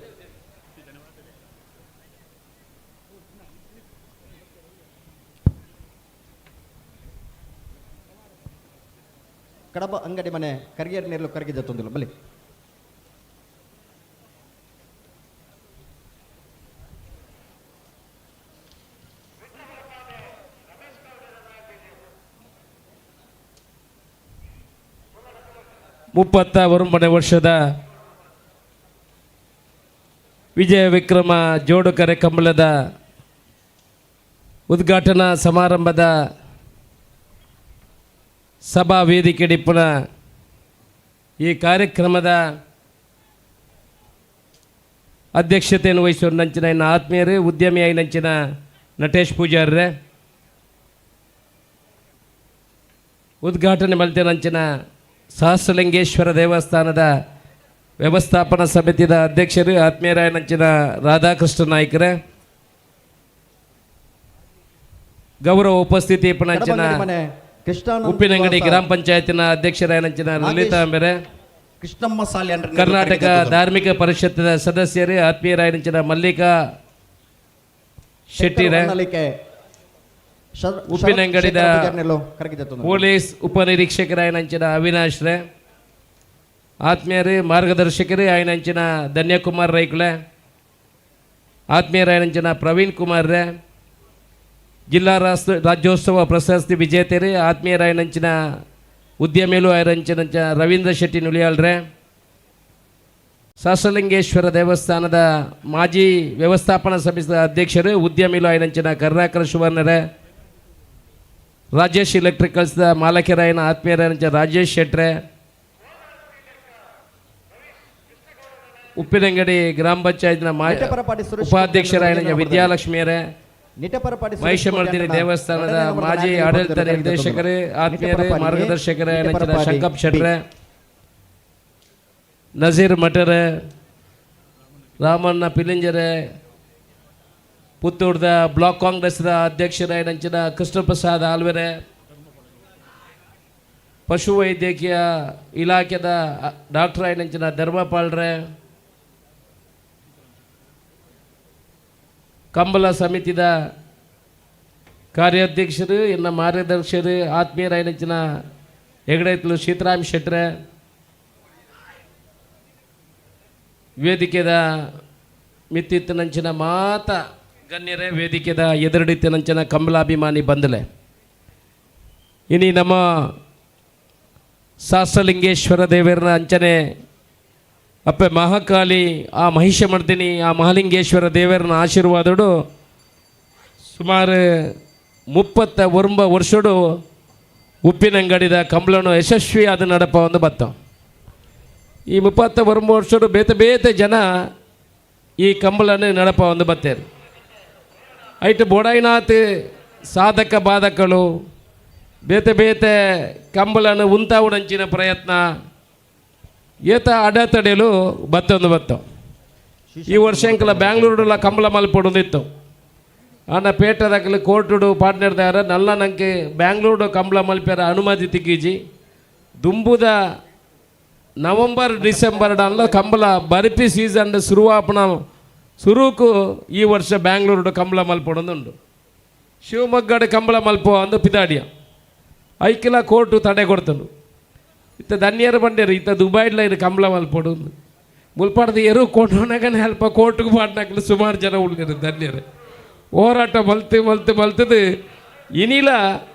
ಕಡಬ ಅಂಗಡಿ ಮನೆ ಕರಿಯರ್ ನೆರಳು ಕರಗಿದ ತೊಂದಲ್ಲ ಬಲೆ. 39 ವರ್ಷದ ವಿಜಯ ವಿಕ್ರಮ ಜೋಡುಕರೆ ಕಂಬಳದ ಉದ್ಘಾಟನಾ ಸಮಾರಂಭದ ಸಭಾ ವೇದಿಕೆ ಡಿಪ್ಪುನ ಈ ಕಾರ್ಯಕ್ರಮದ ಅಧ್ಯಕ್ಷತೆಯನ್ನು ವಹಿಸುವ ನಂಚಿನ ಇನ್ನು ಆತ್ಮೀಯರು ಉದ್ಯಮಿಯಾಗಿ ನಂಚಿನ ನಟೇಶ್ ಪೂಜಾರ್ರೆ, ಉದ್ಘಾಟನೆ ಮಲ್ತಿನ ನಂಚಿನ ಸಹಸ್ರಲಿಂಗೇಶ್ವರ ದೇವಸ್ಥಾನದ ವ್ಯವಸ್ಥಾಪನಾ ಸಮಿತಿಯ ಅಧ್ಯಕ್ಷರು ಆತ್ಮೀಯರಾಯ ನಂಚಿನ ರಾಧಾಕೃಷ್ಣ ನಾಯ್ಕರೇ, ಗೌರವ ಉಪಸ್ಥಿತಿ ಪಣಂಚಿನ ಉಪ್ಪಿನಂಗಡಿ ಗ್ರಾಮ ಪಂಚಾಯತಿನ ಅಧ್ಯಕ್ಷರಾಯನಂಚಿನ ಲಲಿತಾ ಅಂಬೆರೆ, ಕೃಷ್ಣಮ್ಮ ಸಾಲ್ಯಾನ್, ಕರ್ನಾಟಕ ಧಾರ್ಮಿಕ ಪರಿಷತ್ತಿನ ಸದಸ್ಯರೇ ಆತ್ಮೀಯರಾಯನಂಚಿನ ಮಲ್ಲಿಕಾ ಶೆಟ್ಟಿರೇ, ಉಪ್ಪಿನಂಗಡಿದ ಪೊಲೀಸ್ ಉಪನಿರೀಕ್ಷಕರಾಯನಂಚಿನ ಅವಿನಾಶ್ ರೇ, ಆತ್ಮೀಯರೇ ಮಾರ್ಗದರ್ಶಕರೇ ಆಯನಂಚಿನ ಧನ್ಯಕುಮಾರ್ ರೈಕುಲೆ, ಆತ್ಮೀಯರಾಯನಂಚಿನ ಪ್ರವೀಣ್ ಕುಮಾರ್ ರೇ, ಜಿಲ್ಲಾ ರಾಜ್ಯೋತ್ಸವ ಪ್ರಶಸ್ತಿ ವಿಜೇತರೇ ಆತ್ಮೀಯರಾಯನಂಚಿನ ಉದ್ಯಮಿಲು ಆಯರಂಚಿನ ರವೀಂದ್ರ ಶೆಟ್ಟಿ ನುಲಿಯಾಳ್ರೆ, ಸಹಸ್ರಲಿಂಗೇಶ್ವರ ದೇವಸ್ಥಾನದ ಮಾಜಿ ವ್ಯವಸ್ಥಾಪನಾ ಸಮಿತಿಯ ಅಧ್ಯಕ್ಷರು ಉದ್ಯಮಿಲು ಆಯನಂಚಿನ ಕರುಣಾಕರ ಸುವರ್ಣರೇ, Rajesh ಎಲೆಕ್ಟ್ರಿಕಲ್ಸ್ದ ಮಾಲಕರಾಯನ ಆತ್ಮೀಯರಾಯನ ರಾಜೇಶ್ ಶೆಟ್ರೆ, ಉಪ್ಪಿನಂಗಡಿ ಗ್ರಾಮ ಪಂಚಾಯತ್ನ ಉಪಾಧ್ಯಕ್ಷರಾಯನ ವಿದ್ಯಾಲಕ್ಷ್ಮಿಯರೇ, ಮಹಿಷಮರ್ದಿನಿ ದೇವಸ್ಥಾನದ ಮಾಜಿ ಆಡಳಿತ ನಿರ್ದೇಶಕರೇ, ಆತ್ಮೀಯರೇ, ಮಾರ್ಗದರ್ಶಕರೇ ಶಂಕಪ್ ಶೆಟ್ರೆ, ನಜೀರ್ ಮಠರೆ, ರಾಮಣ್ಣ ಪಿಲಿಂಜರೆ, ಪುತ್ತೂರ್ದ ಬ್ಲಾಕ್ ಕಾಂಗ್ರೆಸ್ದ ಅಧ್ಯಕ್ಷರಾಯನಂಚಿನ ಕೃಷ್ಣಪ್ರಸಾದ್ ಆಲ್ವೆರೆ, ಪಶುವೈದ್ಯಕೀಯ ಇಲಾಖೆದ ಡಾಕ್ಟರ್ ಆಯನಂಚಿನ ಧರ್ಮಪಾಲ್ರೆ, ಕಂಬಳ ಸಮಿತಿದ ಕಾರ್ಯಾಧ್ಯಕ್ಷರು, ಎನ್ನ ಮಾರ್ಗದರ್ಶಕರು, ಆತ್ಮೀಯರಾಯನಂಚಿನ ಹೆಗಡೆತ್ಲು ಸೀತಾರಾಮ್ ಶೆಟ್ರೆ, ವೇದಿಕೆದ ಮಿತ್ತಿತ್ತನಂಚಿನ ಮಾತ ಗಣ್ಯರೇ, ವೇದಿಕೆದ ಎದುರುಡಿತ್ತನಂಚಿನ ಕಂಬಳಾಭಿಮಾನಿ ಬಂದಲೆ. ಇನಿ ನಮ್ಮ ಶಾಸ್ತ್ರಲಿಂಗೇಶ್ವರ ದೇವರನ ಅಂಚನೆ ಅಪ್ಪೆ ಮಹಾಕಾಳಿ ಆ ಮಹಿಷಮರ್ದಿನಿ ಆ ಮಹಾಲಿಂಗೇಶ್ವರ ದೇವರನ ಆಶೀರ್ವಾದಡು ಸುಮಾರು 39 ವರ್ಷಡು ಉಪ್ಪಿನಂಗಡಿದ ಕಂಬಳನು ಯಶಸ್ವಿಯಾದ ನಡಪ ಒಂದು ಬತ್ತ. ಈ 39 ವರ್ಷಡು ಬೇತೆ ಬೇತೆ ಜನ ಈ ಕಂಬಳನ್ನು ನಡಪ ಒಂದು ಬತ್ತೇರು. ಐಟ್ ಬೋಡೈನಾಥ್ ಸಾಧಕ ಬಾಧಕಗಳು ಬೇತೆ ಬೇತೆ ಕಂಬಳನ್ನು ಉಂತಾವುಡಂಚಿನ ಪ್ರಯತ್ನ ಏತ ಅಡೆತಡೆಯಲು ಬತ್ತೊಂದು ಬತ್ತ. ಈ ವರ್ಷ ಎಂಕಲ ಬ್ಯಾಂಗ್ಳೂರುಲ ಕಂಬಳ ಮಲ್ಪೊಡೊಂದಿತ್ತು. ಆಂಡ ಪೇಟೆದಕಲು ಕೋರ್ಟುಡು ಪಾರ್ಟ್ನರ್ದಾರ ನಲ್ಲ ನಂಗೆ ಬ್ಯಾಂಗ್ಳೂರು ಕಂಬಳ ಮಲ್ಪೆರ ಅನುಮತಿ ತಿಕ್ಕಿಜಿ. ದುಂಬುದ ನವಂಬರ್ ಡಿಸೆಂಬರ್ ಅಲ್ಲ ಕಂಬಳ ಬರ್ಪಿ ಸೀಸನ್ ಶುರುವಾಪನ ಸುರುಕು ಈ ವರ್ಷ ಬ್ಯಾಂಗ್ಳೂರು ಕಂಬಳ ಮಲ್ಪೊಡೊಂದುಂಡು. ಶಿವಮೊಗ್ಗಡ ಕಂಬಳ ಮಲ್ಪೋ ಅಂದು ಪಿದಾಡಿಯ ಐಕಿಲ ಕೋರ್ಟು ತಡೆ ಕೊಡ್ತಂಡು. ಇತ್ತ ಧನ್ಯರು ಬಂಡೇರು ಇತ್ತ ದುಬೈಡ್ಲ ಇದು ಕಂಬಳ ಮಲ್ಪೊಡು ಮುಲ್ಪಾಡ್ದ ಎರು ಕೊಂಡೋನಾಗನೆ ಅಲ್ಪ ಕೋರ್ಟ್ಗೆ ಪಾಡ್ನಾಕಲು ಸುಮಾರು ಜನ ಉಳ್ಳಿರು ಧನ್ಯರು. ಹೋರಾಟ ಮಲ್ತು ಮಲ್ತು ಮಲ್ತದು ಇನಿಲ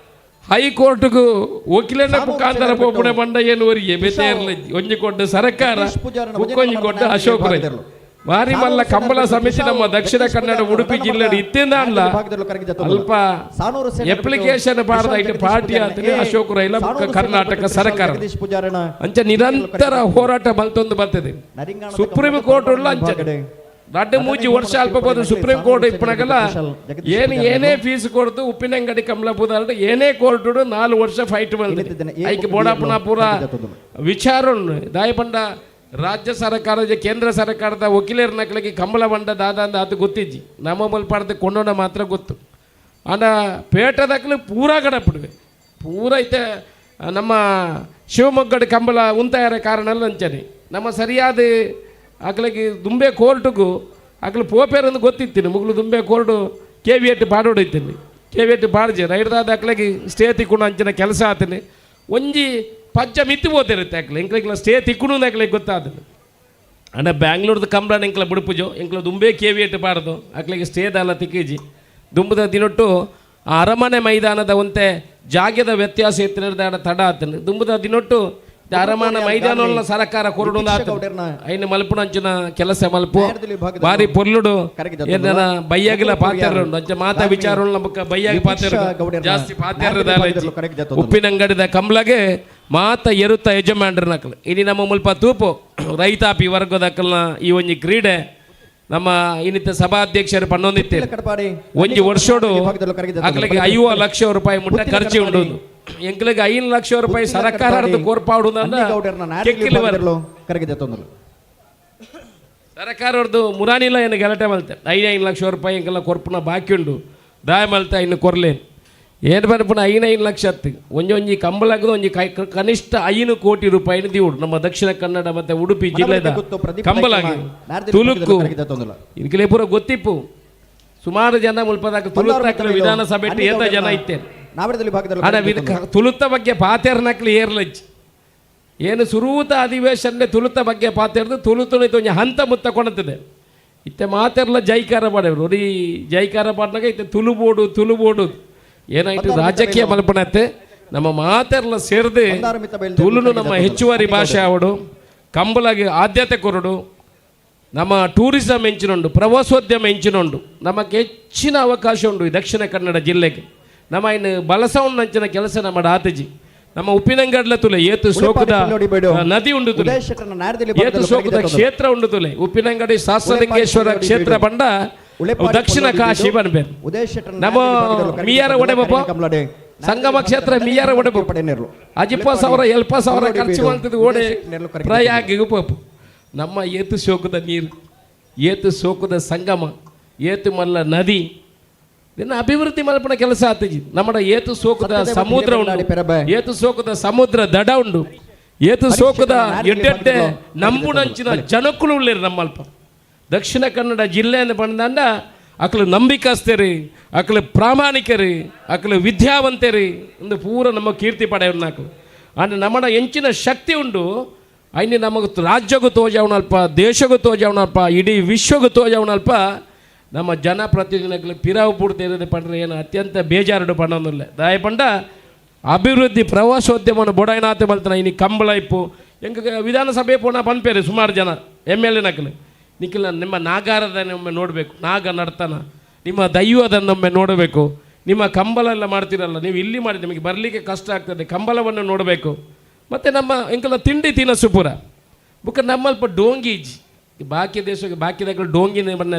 ಹೈಕೋರ್ಟ್ಗೂ ವಕೀಲನ ಮುಖಾಂತರ ಪೋಪುಣೆ ಬಂಡ ಏನು ವರಿಗೆ ಬೆತ್ತೇರ್ಲ ಒಂಜಿ ಕೊಟ್ಟು ಸರ್ಕಾರ ಬುಕ್ಕೊಂಜಿ ಕೊಟ್ಟು ಅಶೋಕ್ ರೈ ಬಾರಿ ಮಲ್ಲ ಕಂಬಳ ಸಮಿತಿ ನಮ್ಮ ದಕ್ಷಿಣ ಕನ್ನಡ ಉಡುಪಿ ಜಿಲ್ಲೆ ಇತ್ತಿಂದ ಅಲ್ಲ ಅಲ್ಪ ಅಪ್ಲಿಕೇಶನ್ ಬಾರದ ಇಟ್ಟು ಪಾರ್ಟಿ ಆತನೆ ಅಶೋಕ್ ರೈಲ ಕರ್ನಾಟಕ ಸರ್ಕಾರ ಅಂಚ ನಿರಂತರ ಹೋರಾಟ ಮಲ್ತೊಂದು ಬರ್ತದೆ. ಸುಪ್ರೀಂ ಕೋರ್ಟ್ ಉಳ್ಳ ಅಂಚ ರಡ್ಡು ಮೂಜಿ ವರ್ಷ ಅಲ್ಪ ಬೋದು ಸುಪ್ರೀಂ ಕೋರ್ಟ್ ಇಪ್ಪನಾಗಲ್ಲ ಏನು ಏನೇ ಫೀಸ್ ಕೊಡ್ತು ಉಪ್ಪಿನಂಗಡಿ ಕಮಲ ಪೂದಾರ್ಡು ಏನೇ ಕೋರ್ಟು 4 ವರ್ಷ ಫೈಟ್ ಬಂದಿದೆ. ಐಕೆ ಬೋಡಾಪುನ ಪೂರ ವಿಚಾರ ದಾಯಪಂಡ ರಾಜ್ಯ ಸರ್ಕಾರದ ಕೇಂದ್ರ ಸರ್ಕಾರದ ವಕೀಲರ ನಕಲಿಗೆ ಕಂಬಳ ಬಂಡ ದಾದ ಅಂದ ಅದು ಗೊತ್ತಿಜ್ಜಿ ನಮ್ಮ ಮಲ್ಪಾಡ್ದು ಕೊಂಡೋಣ ಮಾತ್ರ ಗೊತ್ತು. ಆಂಡ ಪೇಟದಕ್ಕಲು ಪೂರಾ ಗಡಪಡುವೆ ಪೂರ ಐತೆ ನಮ್ಮ ಶಿವಮೊಗ್ಗದ ಕಂಬಳ ಉಂತಾಯರ ಕಾರಣ ಅಂಚನೆ ನಮ್ಮ ಸರಿಯಾದ ಅಕ್ಲಿಗೆ ದುಂಬೆ ಕೋರ್ಟ್ಗೂ ಅಕ್ಲು ಪೋಪೇರಂದು ಗೊತ್ತಿತ್ತೀನಿ ಮುಗ್ಲು ದುಂಬೆ court K V ಎಟ್ ಪಾಡೋಡೈತೀನಿ K V ಎಟ್ ಪಾಡ್ಜೆ ರೈಡ್ದಾದ ಅಕ್ಲಿಗೆ ಸ್ಟೇ ತಿಕ್ಕೊಂಡು ಅಂಚಿನ ಕೆಲಸ ಆತೀನಿ ಒಂಜಿ ಪಜ್ಜ ಮಿತ್ತಿ ಹೋತಿರುತ್ತೆ ಅಕ್ಲೆ ಎಂಕ್ಲಿಕ್ಲ ಸ್ಟೇ ತಿಕ್ಕುನು ಅಕ್ಲಿಗೆ ಗೊತ್ತಾದನು. ಅಂಡ ಬ್ಯಾಂಗ್ಳೂರ್ದ ಕಂಬಳನ ಎಂಕ್ಲ ಬುಡುಪುಜೋ ಎಂಕ್ಲ ದುಂಬೆ ಕೆ ವಿ ಎಟ್ ಪಾಡ್ದು ಅಕ್ಲಿಗೆ ಸ್ಟೇದಲ್ಲ ತಿಕ್ಕಿಜಿ ದುಂಬುದ ದಿನೊಟ್ಟು ಆ ಅರಮನೆ ಮೈದಾನದ ಒಂತೆ ಜಾಗ್ಯದ ವ್ಯತ್ಯಾಸ ಎತ್ತಿನ ತಡ ಆತನು ದುಂಬುದ ದಿನೊಟ್ಟು ಅರಮನೆ ಮೈದಾನ ಸರ್ಕಾರ ಕೊರಡು ಐನು ಮಲ್ಪುನಂಚಿನ ಕೆಲಸ ಮಲ್ಪು ಬಾರಿ ಪೊರ್ಲುಡು ಏನ ಬೈಯಾಗಿಲ್ಲ ಪಾತ್ರ ಅಂಚ ಮಾತಾ ವಿಚಾರ ನಮಕ ಬೈಯಾಗಿ ಪಾತ್ರ ಜಾಸ್ತಿ ಪಾತ್ರ ಉಪ್ಪಿನಂಗಡಿದ ಕಂಬ್ಲಗೆ ಮಾತ ಎರುತ್ತ ಯಜಮಾನ್ರ ನಕಲು. ಇನಿ ನಮ್ಮ ಮುಲ್ಪ ತೂಪು ರೈತಾಪಿ ವರ್ಗದಕ್ಕಲ್ನ ಈ ಒಂಜಿ ಕ್ರೀಡೆ ನಮ್ಮ ಇನ್ನಿತ ಸಭಾಧ್ಯಕ್ಷರು ಪನ್ನೊಂದಿತ್ತೇವೆ. ಒಂಜಿ ವರ್ಷೋಡು ಅಕ್ಲಿಗೆ 50 ಲಕ್ಷ ರೂಪಾಯಿ ಮುಟ್ಟ ಖರ್ಚು ಉಂಡು. ಎಂಕ್ಲಿಗೆ 5 ಲಕ್ಷ ರೂಪಾಯಿ ಸರ್ಕಾರದ ಕೋರ್ಪಾಡು ಸರ್ಕಾರದ್ದು ಮುರಾನಿಲ್ಲ ಏನು ಗಲಾಟೆ ಮಲ್ತೆ 5 ಲಕ್ಷ ರೂಪಾಯಿ ಎಂಕೆಲ್ಲ ಕೊರ್ಪುನ ಬಾಕಿ ಉಂಡು ದಾಯ ಮಲ್ತೆ ಇನ್ನು ಕೊರ್ಲೇನು ಏನು ಬರ್ಪುನ 5 ಲಕ್ಷ ಹತ್ತು ಒಂಜಿ ಒಂಜಿ ಕಂಬಳಗದು ಒಂಜಿ ಕನಿಷ್ಠ 5 ಕೋಟಿ ರೂಪಾಯಿನ ದಿವುಡು ನಮ್ಮ ದಕ್ಷಿಣ ಕನ್ನಡ ಮತ್ತು ಉಡುಪಿ ಜಿಲ್ಲೆದ ಕಂಬಳಾಗಿ ತುಳುಕು ಇದಕ್ಕೆ ಪೂರ ಗೊತ್ತಿಪ್ಪು ಸುಮಾರು ಜನ ಮುಲ್ಪದಾಗ ತುಳುತ್ತಾಕಲು ವಿಧಾನಸಭೆ ಏತ ಜನ ಇತ್ತೇನೆ ತುಳುತ್ತ ಬಗ್ಗೆ ಪಾತೇರ್ನಕ್ಲಿ ಏರ್ಲಜ್ಜಿ ಏನು ಸುರೂತ ಅಧಿವೇಶನ ತುಳುತ್ತ ಬಗ್ಗೆ ಪಾತೇರ್ದು ತುಳುತು ಒಂಜಿ ಹಂತ ಮುತ್ತ ಕೊಣತ್ತದೆ ಇತ್ತೆ ಮಾತೆರ್ಲ ಜೈಕಾರ ಮಾಡೇವ್ರು ನೋಡಿ ಜೈಕಾರ ಮಾಡಿನಾಗ ಇತ್ತೆ ತುಳುಬೋಡು ತುಳುಬೋಡು ಏನಾಯ್ತು ರಾಜಕೀಯ ಮಲ್ಪಣತ್ತೆ ನಮ್ಮ ಮಾತೆರ್ಲ ಸೇರಿದು ತುಳುನು ನಮ್ಮ ಹೆಚ್ಚುವರಿ ಭಾಷೆ ಆವಡು ಕಂಬಳಗೆ ಆದ್ಯತೆ ಕೊರಡು ನಮ್ಮ ಟೂರಿಸಂ ಹೆಂಚಿನುಂಡು ಪ್ರವಾಸೋದ್ಯಮ ಹೆಂಚಿನುಂಡು ನಮಗೆ ಹೆಚ್ಚಿನ ಅವಕಾಶ ಉಂಟು ಈ ದಕ್ಷಿಣ ಕನ್ನಡ ಜಿಲ್ಲೆಗೆ. ನಮ್ಮ ಇನ್ನು ಬಲಸವಣ್ಣಂಚಿನ ಕೆಲಸ ನಮ್ಮ ಆತಜಿ. ನಮ್ಮ ಉಪ್ಪಿನಂಗಡ್ಲ ತುಲೆ ಏತು ಸೋಕುದ ನದಿ ಉಂಡು ತುಲೆ, ಏತು ಸೋಕುದ ಕ್ಷೇತ್ರ ಉಂಡು ತುಲೆ. ಉಪ್ಪಿನಂಗಡಿ ಶಾಸ್ತ್ರಲಿಂಗೇಶ್ವರ ಕ್ಷೇತ್ರ ಬಂಡ ದಕ್ಷಿಣ ಕಾಶಿ ಬನ್ಬೇರು. ನಮ್ಮ ಮಿಯಾರ ಒಡೆಬಪ್ಪ ಸಂಗಮ ಕ್ಷೇತ್ರ ಮಿಯಾರ ಒಡೆಬ ಅಜಿಪ್ಪ ಸಾವಿರ ಎಲ್ಪ ಸಾವಿರ ಖರ್ಚು ಮಾಡ್ತಿದ್ದು ಓಡೆ ಪ್ರಯಾಗಿಗೆ ಪೋಪು. ನಮ್ಮ ಏತು ಸೋಕುದ ನೀರು, ಏತು ಸೋಕುದ ಸಂಗಮ, ಏತು ಮಲ್ಲ ನದಿ, ಇನ್ನು ಅಭಿವೃದ್ಧಿ ಮಲ್ಪನ ಕೆಲಸ ಆತಜಿ. ನಮ್ಮ ಏತು ಸೋಕುದ ಸಮುದ್ರ ಉಂಡು, ಏತು ಸೋಕುದ ಸಮುದ್ರ ದಡ ಉಂಡು, ಏತು ಸೋಕುದ ಎಡ್ಡೆಡ್ಡೆ ನಂಬುನಂಚಿನ ಜನಕ್ಕಳು ಉಳ್ಳೇರು ನಮ್ಮಲ್ಪ. ದಕ್ಷಿಣ ಕನ್ನಡ ಜಿಲ್ಲೆ ಅಂತ ಬಂದಂಡ ಅಕ್ಲು ನಂಬಿಕಸ್ತೇರಿ, ಅಕ್ಲು ಪ್ರಾಮಾಣಿಕರಿ, ಅಕ್ಲು ವಿದ್ಯಾವಂತರಿ ಒಂದು ಪೂರ ನಮ್ಮ ಕೀರ್ತಿ ಪಡೆಯವ್ರು. ಅಂದರೆ ನಮ್ಮಡ ಎಂಚಿನ ಶಕ್ತಿ ಉಂಡು ಐನಿ ನಮಗೆ ರಾಜ್ಯಕ್ಕೂ ತೋಜವನಲ್ಪ, ದೇಶಕ್ಕೂ ತೋಜವನಲ್ಪ, ಇಡೀ ವಿಶ್ವಕ್ಕೂ ತೋಜವನಲ್ಪ. ನಮ್ಮ ಜನಪ್ರತಿನಿಧಿಗಳು ಪಿರಾವು ಪೂರ್ತಿ ಇರೋದು ಪಂಡ್ರೆ ಏನು ಅತ್ಯಂತ ಬೇಜಾರುಡು ಪಣ್ಣೊಂದಿಲ್ಲ. ದಾಯ ಪಂಡ ಅಭಿವೃದ್ಧಿ ಪ್ರವಾಸೋದ್ಯಮವನ್ನು ಬೊಡಾಯಿನಾತೆ ಮಲ್ತನ ಇನಿ ಕಂಬಳ ಇಪ್ಪು ಎಂಕ ವಿಧಾನಸಭೆ ಪೋಣ ಪನ್ಪೇರು ಸುಮಾರು ಜನ ಎಮ್ ಎಲ್ ಎ ನಕಲು ನಿಖಿಲ ನಿಮ್ಮ ನಾಗಾರದನ್ನೊಮ್ಮೆ ನೋಡಬೇಕು, ನಾಗ ನರ್ತನ ನಿಮ್ಮ ದೈವದನ್ನೊಮ್ಮೆ ನೋಡಬೇಕು, ನಿಮ್ಮ ಕಂಬಳ ಎಲ್ಲ ಮಾಡ್ತೀರಲ್ಲ ನೀವು ಇಲ್ಲಿ ಮಾಡಿ ನಿಮಗೆ ಬರಲಿಕ್ಕೆ ಕಷ್ಟ ಆಗ್ತದೆ, ಕಂಬಳವನ್ನು ನೋಡಬೇಕು. ಮತ್ತು ನಮ್ಮ ಎಂಕಲ ತಿಂಡಿ ತಿನಸು ಪೂರ ಬುಕ್ಕ ನಮ್ಮಲ್ಪ ಡೋಂಗಿ ಇಜ್ಜಿ. ಬಾಕಿ ದೇಶಕ್ಕೆ ಬಾಕಿ ದಾಖಲೆ ಡೋಂಗಿನ ಬಣ್ಣ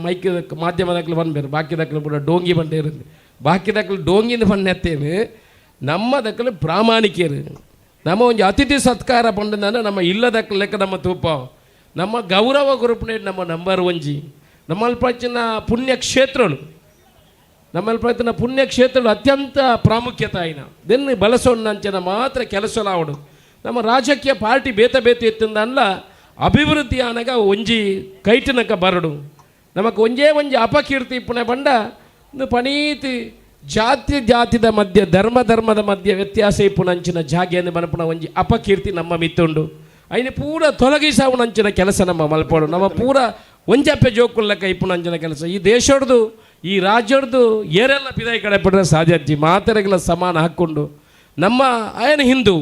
ಮೈಕ್ ಮಾಧ್ಯಮ ದಾಖಲೆ ಬಂದ್ಬೇರು ಬಾಕಿ ದಾಖಲೆ ಪೂರ ಡೋಂಗಿ ಬಂಡ ಇರುತ್ತೆ. ಬಾಕಿ ದಾಖಲೆ ಡೋಂಗಿನ ಬಣ್ಣ ಎತ್ತೇನು ನಮ್ಮ ದಾಖಲೆ ಪ್ರಾಮಾಣಿಕರು. ನಮ್ಮ ಒಂದು ಅತಿಥಿ ಸತ್ಕಾರ ಪಂಡಂದ್ರೆ ನಮ್ಮ ಇಲ್ಲದಕ್ಕೆ ಲೆಕ್ಕ ನಮ್ಮ ತೂಪ ನಮ್ಮ ಗೌರವ ಗ್ರೂಪ್ನೇ ನಮ್ಮ ನಂಬರ್ ಒಂಜಿ. ನಮ್ಮಲ್ಪಚ್ಚಿನ ಪುಣ್ಯಕ್ಷೇತ್ರಗಳು, ನಮ್ಮಲ್ಪಚ್ಚಿನ ಪುಣ್ಯಕ್ಷೇತ್ರಗಳು ಅತ್ಯಂತ ಪ್ರಾಮುಖ್ಯತೆ ಆಯ್ನ ದೆನ್ನು ಬಲಸೊನ್ನಂಚಿನ ಮಾತ್ರ ಕೆಲಸಲಾವಡು. ನಮ್ಮ ರಾಜಕೀಯ ಪಾರ್ಟಿ ಬೇತ ಬೇತ ಎತ್ತಿಂದಲ್ಲ ಅಭಿವೃದ್ಧಿ ಆನಗ ಒಂಜಿ ಕೈಟಿನಕ ಬರಡು. ನಮಕ್ ಒಂಜೇ ಒಂಜಿ ಅಪಕೀರ್ತಿ ಪುಣೆ ಬಂಡ ಪಣೀತಿ ಜಾತಿ ಜಾತಿದ ಮಧ್ಯೆ ಧರ್ಮ ಧರ್ಮದ ಮಧ್ಯೆ ವ್ಯತ್ಯಾಸ ಇಪ್ಪುನಂಚಿನ ಜಾಗೆಯನ್ನು ಬನಪುಣ ಒಂಜಿ ಅಪಕೀರ್ತಿ ನಮ್ಮ ಮಿತ್ತುಂಡು. ಐನ ಪೂರ ತೊಲಗಿಸಾವುನಂಚಿನ ಕೆಲಸ ನಮ್ಮ ಮಲ್ಪೋಡು. ನಮ್ಮ ಪೂರ ಒಂಜಪ್ಪೆ ಜೋಕುಲ್ಲಕ ಇಪ್ಪುನಂಚಿನ ಕೆಲಸ ಈ ದೇಶಡ್ದು ಈ ರಾಜ್ಯಡ್ದು ಏರೆಲ್ಲ ಪಿದಾಯಿ ಕಡೆ ಪಡ್ರೆ ಸಾಧ್ಯಜ್ಜಿ. ಮಾತೆರೆಗೆಲ್ಲ ಸಮಾನ ಹಾಕ್ಕೊಂಡು ನಮ್ಮ ಏನು ಹಿಂದೂ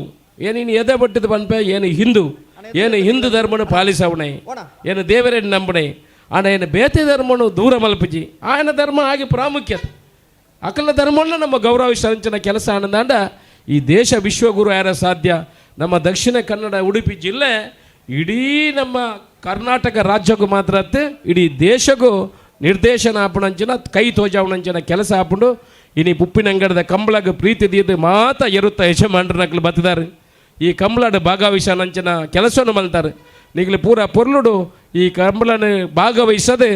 ಏನೇನು ಎದೆ ಬಟ್ಟಿದ ಪನ್ಪೆ ಏನು ಹಿಂದೂ ಏನು ಹಿಂದೂ ಧರ್ಮನು ಪಾಲಿಸವಣೆ ಏನು ದೇವರೇ ನಂಬಣೆ ಆಣ ಏನು ಬೇತೆ ಧರ್ಮನು ದೂರ ಮಲ್ಪಜಿ ಆಯನ ಧರ್ಮ ಆಗಿ ಪ್ರಾಮುಖ್ಯತೆ ಅಕಲ ಧರ್ಮವನ್ನು ನಮ್ಮ ಗೌರವಿಸಂಚಿನ ಕೆಲಸ ಆನಂದಾಂಡ ಈ ದೇಶ ವಿಶ್ವಗುರು ಯಾರ ಸಾಧ್ಯ. ನಮ್ಮ ದಕ್ಷಿಣ ಕನ್ನಡ ಉಡುಪಿ ಜಿಲ್ಲೆ ಇಡೀ ನಮ್ಮ ಕರ್ನಾಟಕ ರಾಜ್ಯಕ್ಕೂ ಮಾತ್ರ ಅತ್ತೆ ಇಡೀ ದೇಶಕ್ಕೂ ನಿರ್ದೇಶನ ಆಪಣಂಚಿನ ಕೈ ತೋಜಾವಣಂಚಿನ ಕೆಲಸ ಆಪುಂಡು. ಇನಿ ಉಪ್ಪಿನಂಗಡದ ಕಂಬಳಗ ಪ್ರೀತಿ ದೀದು ಮಾತ ಎರುತ್ತ ಯಜಮಾನ್ರನಕ್ಲು ಬತ್ತಿದ್ದಾರೆ. ಈ ಕಂಬಳದ ಭಾಗವಹಿಸನಂಚಿನ ಕೆಲಸವನ್ನು ಮಲ್ತಾರೆ. ನೀಗಲು ಪೂರ ಪೊರ್ಲುಡು ಈ ಕಂಬಳನ ಭಾಗವಹಿಸದೆ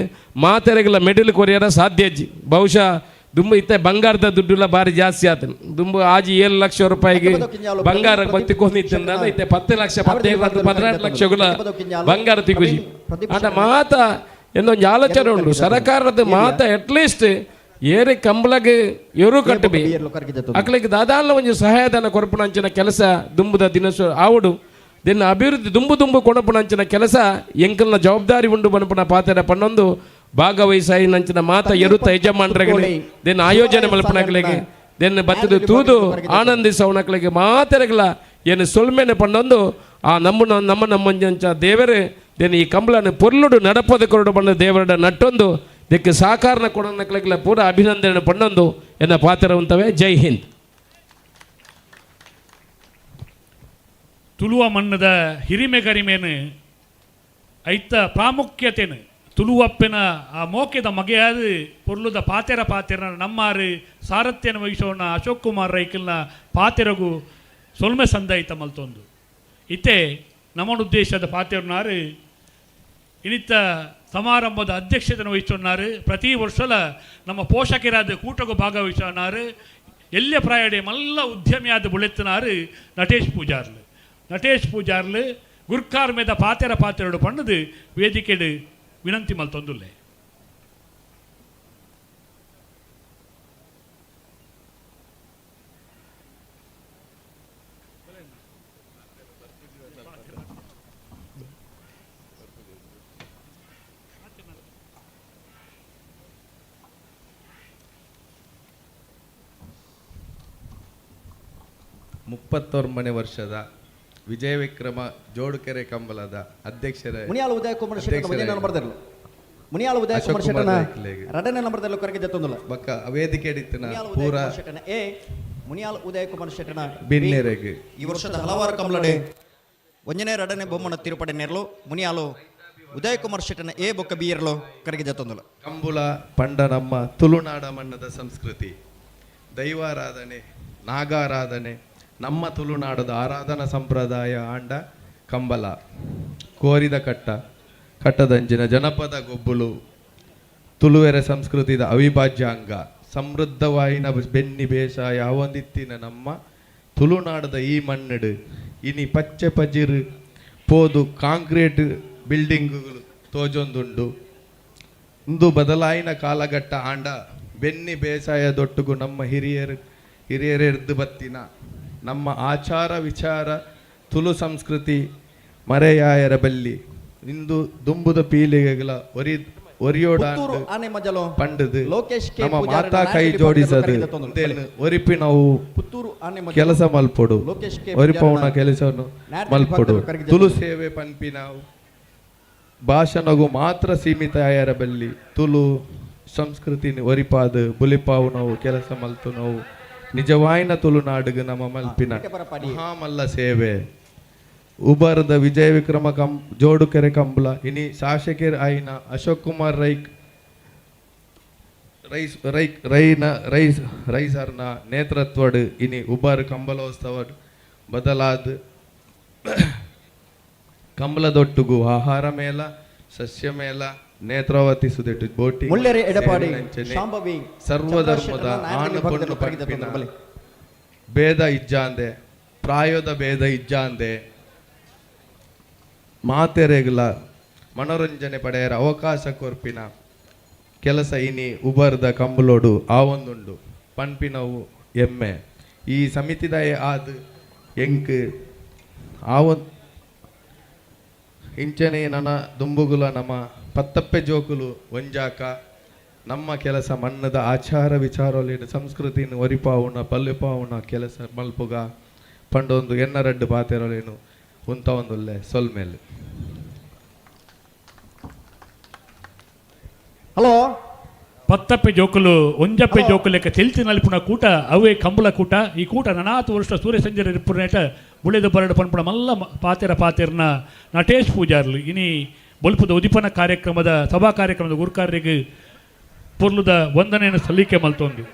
ಮಾತೆರೆಗಳ ಮೆಡಲ್ ಕೊರಿಯರ ಸಾಧ್ಯ ಅಜ್ಜಿ. ಬಹುಶಃ ದುಂಬು ಇತ್ತೆ ಬಂಗಾರದ ದುಡ್ಡುಲ್ಲ ಭಾರಿ ಜಾಸ್ತಿ ಆತನು. ದುಂಬು ಆಜಿ 7 ಲಕ್ಷ ರೂಪಾಯಿಗೆ ಬಂಗಾರ ಬತ್ತಿಕೊಂಡಿದ್ದ ಇತ್ತೆ 10 ಲಕ್ಷ 15 16 ಲಕ್ಷಗಳ ಬಂಗಾರ ತಿಗುಜಿ. ಅಂಡ ಮಾತ എന്നೊಂದು ಆಲೋಚನೆ ಉಂಟು ಸರಕಾರದ ಮಾತ ಅಟ್ಲೀಸ್ಟ್ ಏರಿ ಕಂಬಳಗೆ ಎರು ಕಟ್ಟಬಿ ಅಕ್ಲಿಗೆ ದಾದಾಲ ಒಂಜಿ ಸಹಾಯಧನ ಕೊರಪುನಂಚಿನ ಕೆಲಸ ದುಂಬುದ ದಿನಸು ಆವಡು ದಿನ ಅಭಿವೃದ್ಧಿ ದುಂಬು ದುಂಬು ಕೊಡಪುನಂಚಿನ ಕೆಲಸ ಎಂಕಲ್ನ ಜವಾಬ್ದಾರಿ ಉಂಡು ಬನಪುನ ಪಾತ್ರ ಪನ್ನೊಂದು ಭಾಗವಹಿಸಾಯಿನಂಚಿನ ಮಾತ ಎರುತ್ತ ಯಜಮಾನ್ರಗಳಿಗೆ ದಿನ ಆಯೋಜನೆ ಮಲ್ಪನಕ್ಲಿಗೆ ದಿನ ಬತ್ತದ ತೂದು ಆನಂದಿಸವನಕ್ಲಿಗೆ ಮಾತೆರಗಲ ಏನು ಸೊಲ್ಮೆನೆ ಪನ್ನೊಂದು ಆ ನಮ್ಮ ನಮ್ಮ ನಮ್ಮಂಜಂಚ ದೇವರೇ ದೇನ ಈ ಕಂಬಳನ ಪೊರ್ಲುಡು ನಡಪದ ಕೊರಡು ಬಂದ ದೇವರ ನಟ್ಟೊಂದು ದಿಕ್ಕ ಸಾಕಾರನ ಕೊಡನಕ್ಲಿಗೆಲ್ಲ ಪೂರ ಅಭಿನಂದನೆ ಪಣ್ಣೊಂದು ಎನ್ನ ಪಾತ್ರವಂತವೇ. ಜೈ ಹಿಂದ್. ತುಳುವ ಮಣ್ಣದ ಹಿರಿಮೆ ಗರಿಮೇನು ಐತ ಪ್ರಾಮುಖ್ಯತೆನು ತುಳುವಪ್ಪೆನ ಆ ಮೋಕೆದ ಮಗೆಯಾದ ಪೊರ್ಲುದ ಪಾತೆರ ಪಾತೆರ ನಮ್ಮಾರು ಸಾರಥ್ಯನ ವಹಿಸೋಣ ಅಶೋಕ್ ಕುಮಾರ್ ರೈಕಲ್ನ ಪಾತೆರಗು ಸೊಲ್ಮೆ ಸಂದಾಯಿತ ಮಲ್ತೊಂದು ಇತ್ತೆ ನಮ್ಮ ಉದ್ದೇಶದ ಪಾತೆರ್ನಾರು ಇನಿತ ಸಮಾರಂಭದ ಅಧ್ಯಕ್ಷತೆಯನ್ನು ವಹಿಸೋಣಾರು. ಪ್ರತಿ ವರ್ಷಲ ನಮ್ಮ ಪೋಷಕರಾದ ಕೂಟಗೂ ಭಾಗವಹಿಸೋಣಾರು. ಎಲ್ಲೆ ಪ್ರಾಯಡೆ ಮಲ್ಲ ಉದ್ಯಮಿಯಾದ ಬುಳೆತ್ತನಾರು ನಟೇಶ್ ಪೂಜಾರ್ಲು. ನಟೇಶ್ ಪೂಜಾರ್ಲು ಗುರ್ಕಾರ್ ಮೇದ ಪಾತೆರ ಪಾತೆರಡು ಪಣ್ಣದು ವೇದಿಕೆಡು ವಿನಂತಿ ಮಲ್ತೊಂದುಲ್ಲೆ. 39ನೇ ವರ್ಷದ ವಿಜಯ ವಿಕ್ರಮ ಜೋಡುಕೆರೆ ಕಂಬಳದ ಅಧ್ಯಕ್ಷರ ಮುನಿಯಾಲ ಉದಯ ಕುಮಾರ್ ಶೆಟ್ಟಿ ಮುನಿಯಾಲ ಉದಯ ಅಶೋಕ್ ಕುಮಾರ್ ಕುಮಾರ್ ಶೆಟ್ಟನ ರೈಕ್ಲೆಗ್. ರಡನೆ ನಂಬರ್ದಲ್ಲೂ ಕರಗಿ ಜತ್ತೊಂದುಲ್ಲ. ಬೊಕ್ಕ ವೇದಿಕೆ ಇತ್ತಿನ ಮುನಿಯಾಲ ಉದಯ ಪೂರ ಕುಮಾರ್ ಶೆಟ್ಟನ ಎ, ಮುನಿಯಾಲ ಉದಯ ಕುಮಾರ್ ಶೆಟ್ಟನ ಬಿ. ಬಿನ್ನೆರೆಗ್. ಈ ವರ್ಷದ ಹಲವಾರು ಕಂಬಳಡೆ ಒಂಜನೇ ರಡನೆ ಬೊಮ್ಮನ ತಿರುಪಡೆ ನೆರಳು ಮುನಿಯಾಲು ಉದಯ ಕುಮಾರ್ ಶೆಟ್ಟನ ಎ ಬೊಕ್ಕ ಬಿ ಎರಲು ಕರಗಿ ಜತ್ತೊಂದುಲ್ಲ. ಕಂಬುಲ ಪಂಡ ನಮ್ಮ ತುಳುನಾಡ ಮಣ್ಣದ ಸಂಸ್ಕೃತಿ, ದೈವಾರಾಧನೆ, ನಾಗಾರಾಧನೆ, ನಮ್ಮ ತುಳುನಾಡದ ಆರಾಧನಾ ಸಂಪ್ರದಾಯ ಆಂಡ ಕಂಬಲ, ಕೋರಿದ ಕಟ್ಟ, ಕಟ್ಟದಂಚಿನ ಜನಪದ ಗೊಬ್ಬುಲು ತುಳುವೆರ ಸಂಸ್ಕೃತಿದ ಅವಿಭಾಜ್ಯ ಅಂಗ. ಸಮೃದ್ಧವಾಯಿನ ಬೆನ್ನಿ ಬೇಷ ಯಾವೊಂದಿತ್ತಿನ ನಮ್ಮ ತುಳುನಾಡದ ಈ ಮಣ್ಣಡು ಇನಿ ಪಚ್ಚೆ ಪಜಿರು ಪೋದು ಕಾಂಕ್ರೀಟ್ ಬಿಲ್ಡಿಂಗುಗಳು ತೋಜೊಂದುಂಡು. ಇಂದು ಬದಲಾಯಿನ ಕಾಲಘಟ್ಟ ಆಂಡ ಬೆನ್ನಿ ಬೇಸಾಯದೊಟ್ಟುಗು ನಮ್ಮ ಹಿರಿಯರೆರ್ದು ಬತ್ತಿನ ನಮ್ಮ ಆಚಾರ ವಿಚಾರ ತುಳು ಸಂಸ್ಕೃತಿ ಮರೆಯಾಯರ ಬಲ್ಲಿ ಇಂದು ದುಂಬುದ ಪೀಳಿಗೆಗಳ ಒರಿಯೋಡ ಪುತ್ತೂರು ಆನೆ ಮಜಲು ಪಂಡದು ಲೋಕೇಶ್ ಕೆ ನಮ್ಮ ಪೂಜಾರನ ಮಾತಾ ಕೈ ನಾಯಕಿ ಜೋಡಿಸದು ಕರೆಗೆ ಜತ್ತೊಂದುಲ್ಲ. ಇಂದೇನು ಒರಿಪಿನವು ಪುತ್ತೂರು ಆನೆ ಮಜಲು ಕೆಲಸ ಮಲ್ಪೊಡು, ಲೋಕೇಶ್ ಕೆ ಒರಿಪೌನ ಪೂಜಾರನ ಕೆಲಸವನ್ನು ನಾಯಕಿ ಮಲ್ಪೊಡು. ಕರೆಗೆ ತುಳು ಜತ್ತೊಂದುಲ್ಲ. ಸೇವೆ ಪನ್ಪಿನವು ಭಾಷಣಗು ಮಾತ್ರ ಸೀಮಿತ ಆಯರ ಬಲ್ಲಿ ತುಳು ಸಂಸ್ಕೃತಿని ಒರಿಪಾದು ಬುಲಿಪಾವು ನಾವು ಕೆಲಸ ಮಲ್ತು ನಾವು ನಿಜವಾಯಿನ ತುಳುನಾಡುಗು ನಮ್ಮ ಮಲ್ಪಿನ ಮಹಾಮಲ್ಲ ಸೇವೆ. ಉಬಾರದ ವಿಜಯ ವಿಕ್ರಮ ಜೋಡುಕೆರೆ ಕಂಬಳ ಇನಿ ಶಾಸಕರ್ ಆಯಿನ ಅಶೋಕ್ ಕುಮಾರ್ ರೈಕ್ ರೈಸ್ ರೈಕ್ ರೈನ ರೈಸ್ ರೈಸರ್ನ ನೇತೃತ್ವಡ್ ಇನಿ ಉಬಾರ್ ಕಂಬಳೋತ್ಸವ ಬದಲಾದ ಕಂಬಳದೊಟ್ಟುಗು ಆಹಾರ ಮೇಳ, ಸಸ್ಯ ಮೇಳ, ನೇತ್ರಾವತಿ ಸುದೆಟ್ಟು ಬೋಟಿ ಮುಳ್ಳೇರಿ ಎಡಪಾಡಿ ಸೇರಿನಂಚನೆ ಶಾಂಭವಿ ಸರ್ವಧರ್ಮದ ಚಂದ್ರಶೇಖರನ ಆಣು ನಾಯಕಿ ಪೊಣ್ಣು ಕರಗಿ ಪನ್ಪಿನ ಜತ್ತೊಂದುಲ್ಲ. ಬಲೆ. ಭೇದ ಇಜ್ಜಾಂದೆ, ಪ್ರಾಯದ ಭೇದ ಇಜ್ಜಾಂದೆ ಮಾತೆರೆಗ್ಲ ಮನೋರಂಜನೆ ಪಡೆಯರ ಅವಕಾಶ ಕೊರ್ಪಿನ ಕೆಲಸ ಇನಿ ಉಬರ್ದ ಕಂಬಲೋಡು ಆವೊಂದುಂಡು ಪನ್ಪಿನವು ಎಮ್ಮೆ. ಈ ಸಮಿತಿದಾಯ ಆದ್ ಎಂಕ್ ಆವ ಇಂಚನೆ ನನ ದುಂಬುಗುಲ ನಮ್ಮ ಪತ್ತಪ್ಪೆ ಜೋಕುಲು ಒಂಜಾಕ ನಮ್ಮ ಕೆಲಸ ಮಣ್ಣದ ಆಚಾರ ವಿಚಾರಲಿನ ಸಂಸ್ಕೃತಿನ ಒರಿಪಾವುನ ಪಲ್ಲಿಪಾವುನ ಕೆಲಸ ಮಲ್ಪುಗ ಪಂಡೊಂದು ಎನ್ನ ರಡ್ಡು ಪಾತೆರಲೇನು ಉಂತ ಒಂದುಲ್ಲೆ ಸೊಲ್ಮೇಲೆ. ಹಲೋ. ಪತ್ತಪ್ಪೆ ಜೋಕುಲು ಒಂಜಪ್ಪೆ ಜೋಕುಲೆಕ್ಕ ತೆಲ್ತಿ ನಲ್ಪುನ ಕೂಟ ಅವೇ ಕಂಬಳ ಕೂಟ. ಈ ಕೂಟ ನನಾತು ವರ್ಷ ಸೂರ್ಯ ಸಂಜೆ ರಿಪ್ಪುನೇಟ ಬುಳೆದು ಬರಡು ಪನ್ಪುಣ ಮಲ್ಲ ಪಾತೆರ ಪಾತೆರ್ನ ನಟೇಶ್ ಪೂಜಾರ್ಲು ಇನಿ ಬೊಲ್ಪುದ ಉದಿಪನ ಕಾರ್ಯಕ್ರಮದ ಸಭಾ ಕಾರ್ಯಕ್ರಮದ ಗುರುಕಾರ್ಯಗೆ ಪೊರ್ಲುದ ವಂದನೆಯನ್ನು ಸಲ್ಲಿಕೆ ಮಲ್ತೊಂದು.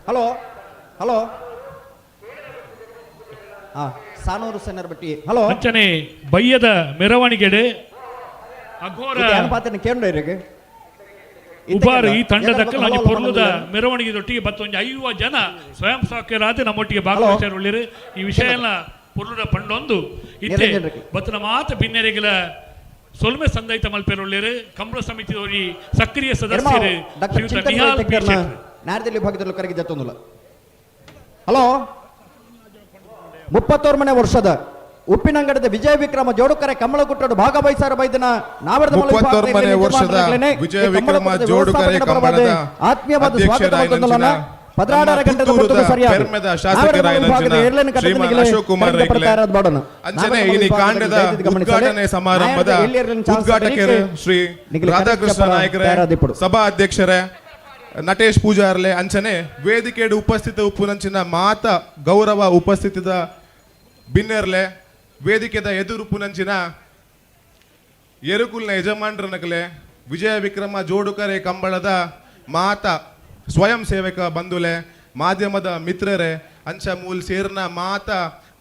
ಹಲೋ ಹಲೋ ಸಾನೂರು ಸೆನ್ನರ್ ಬಟ್ಟಿ. ಹಲೋ. ಅಂಚನೆ ಬಯ್ಯದ ಮೆರವಣಿಗೆಡೆ ಅಘೋರ ಪಾತ್ರ ಕೇಂದ್ರ ಇರಿಗೆ ಉಬಾರು ಈ ತಂಡದ ಒಂಜಿ ಪೊರ್ಲುದ ಮೆರವಣಿಗೆ ದೊಟ್ಟಿಗೆ ಬತ್ತೊಂಜಿ 50 ಜನ ಸ್ವಯಂ ಸೇವಕರಾದ ನಮ್ಮೊಟ್ಟಿಗೆ ಭಾಗವಹಿಸಾರು. ಈ ವಿಷಯ ಎಲ್ಲ ಪೊರ್ಲುದ ಪಂಡೊಂದು ಇತ್ತೆ ಬತ್ತನ ಮಾತ ಬಿನ್ನೆರೆಗಳ ಸೊಲ್ಮೆ ಸಂದೈತ ಮಲ್ಪೆರುಳ್ಳೇರು ಕಂಬಳ ಸಮಿತಿದವರಿ ಸಕ್ರಿಯ ಸದಸ್ಯರು ಡಾಕ್ಟರ್ ಶ್ರೀಯುತ ನಿಹಾಲ್ ಪಿ ಶೆಟ್ರು. ನಾಡದಲ್ಲಿ ಭಾಗದಲ್ಲೂ ಕರಗಿ ಜತ್ತೊಂದುಲ್ಲ. ಹಲೋ. 31ನೇ ವರ್ಷದ ಉಪ್ಪಿನಂಗಡದ ವಿಜಯ ವಿಕ್ರಮ ಜೋಡುಕರೆ ಕಮಲಗುಟ್ಟಡು ಭಾಗವಹಿಸಾರ ಬೈದನ ನಾವರದ 31ನೇ ವರ್ಷದ ವಿಜಯ ವಿಕ್ರಮ ಜೋಡುಕರೆ ಕಂಬಳದ ಆತ್ಮೀಯವಾದ ಸ್ವಾಗತ ಅಧ್ಯಕ್ಷರಾಯಿನಂಚಿನ ಪದ್ರಾಡರ ಗಂಟೆದ ಪುತ್ತೂರುದ ಸರಿಯಾದ ಪೆರ್ಮೆದ ಶಾಸಕರಾಯಿನಂಚಿನ ಶ್ರೀಮಾನ್ ಅಶೋಕ್ ಕುಮಾರ್ ರೈಕ್ಲೆ, ಅಂಚನೆ ಇನಿ ಕಾಂಡದ ಉದ್ಘಾಟನೆ ಸಮಾರಂಭದ ಉದ್ಘಾಟಕರು ಶ್ರೀ ರಾಧಾಕೃಷ್ಣ ನಾಯಕರೇ, ಸಭಾ ಅಧ್ಯಕ್ಷರೇ ನಟೇಶ್ ಪೂಜಾರ್ಲೆ, ಅಂಚನೆ ವೇದಿಕೆಡು ಉಪಸ್ಥಿತ ಉಪ್ಪುನಂಚಿನ ಮಾತ ಗೌರವ ಉಪಸ್ಥಿತದ ಬಿನ್ನೆರ್ಲೆ, ವೇದಿಕೆದ ಎದುರುಪುನಂಚಿನ ಎರುಕುಲ್ನ ಯಜಮಾನ್ರನಕಲೆ, ವಿಜಯ ವಿಕ್ರಮ ಜೋಡುಕರೆ ಕಂಬಳದ ಮಾತ ಸ್ವಯಂ ಸೇವಕ ಬಂಧುಲೆ, ಮಾಧ್ಯಮದ ಮಿತ್ರರೇ, ಅಂಚ ಮೂಲ್ ಸೇರ್ನ ಮಾತ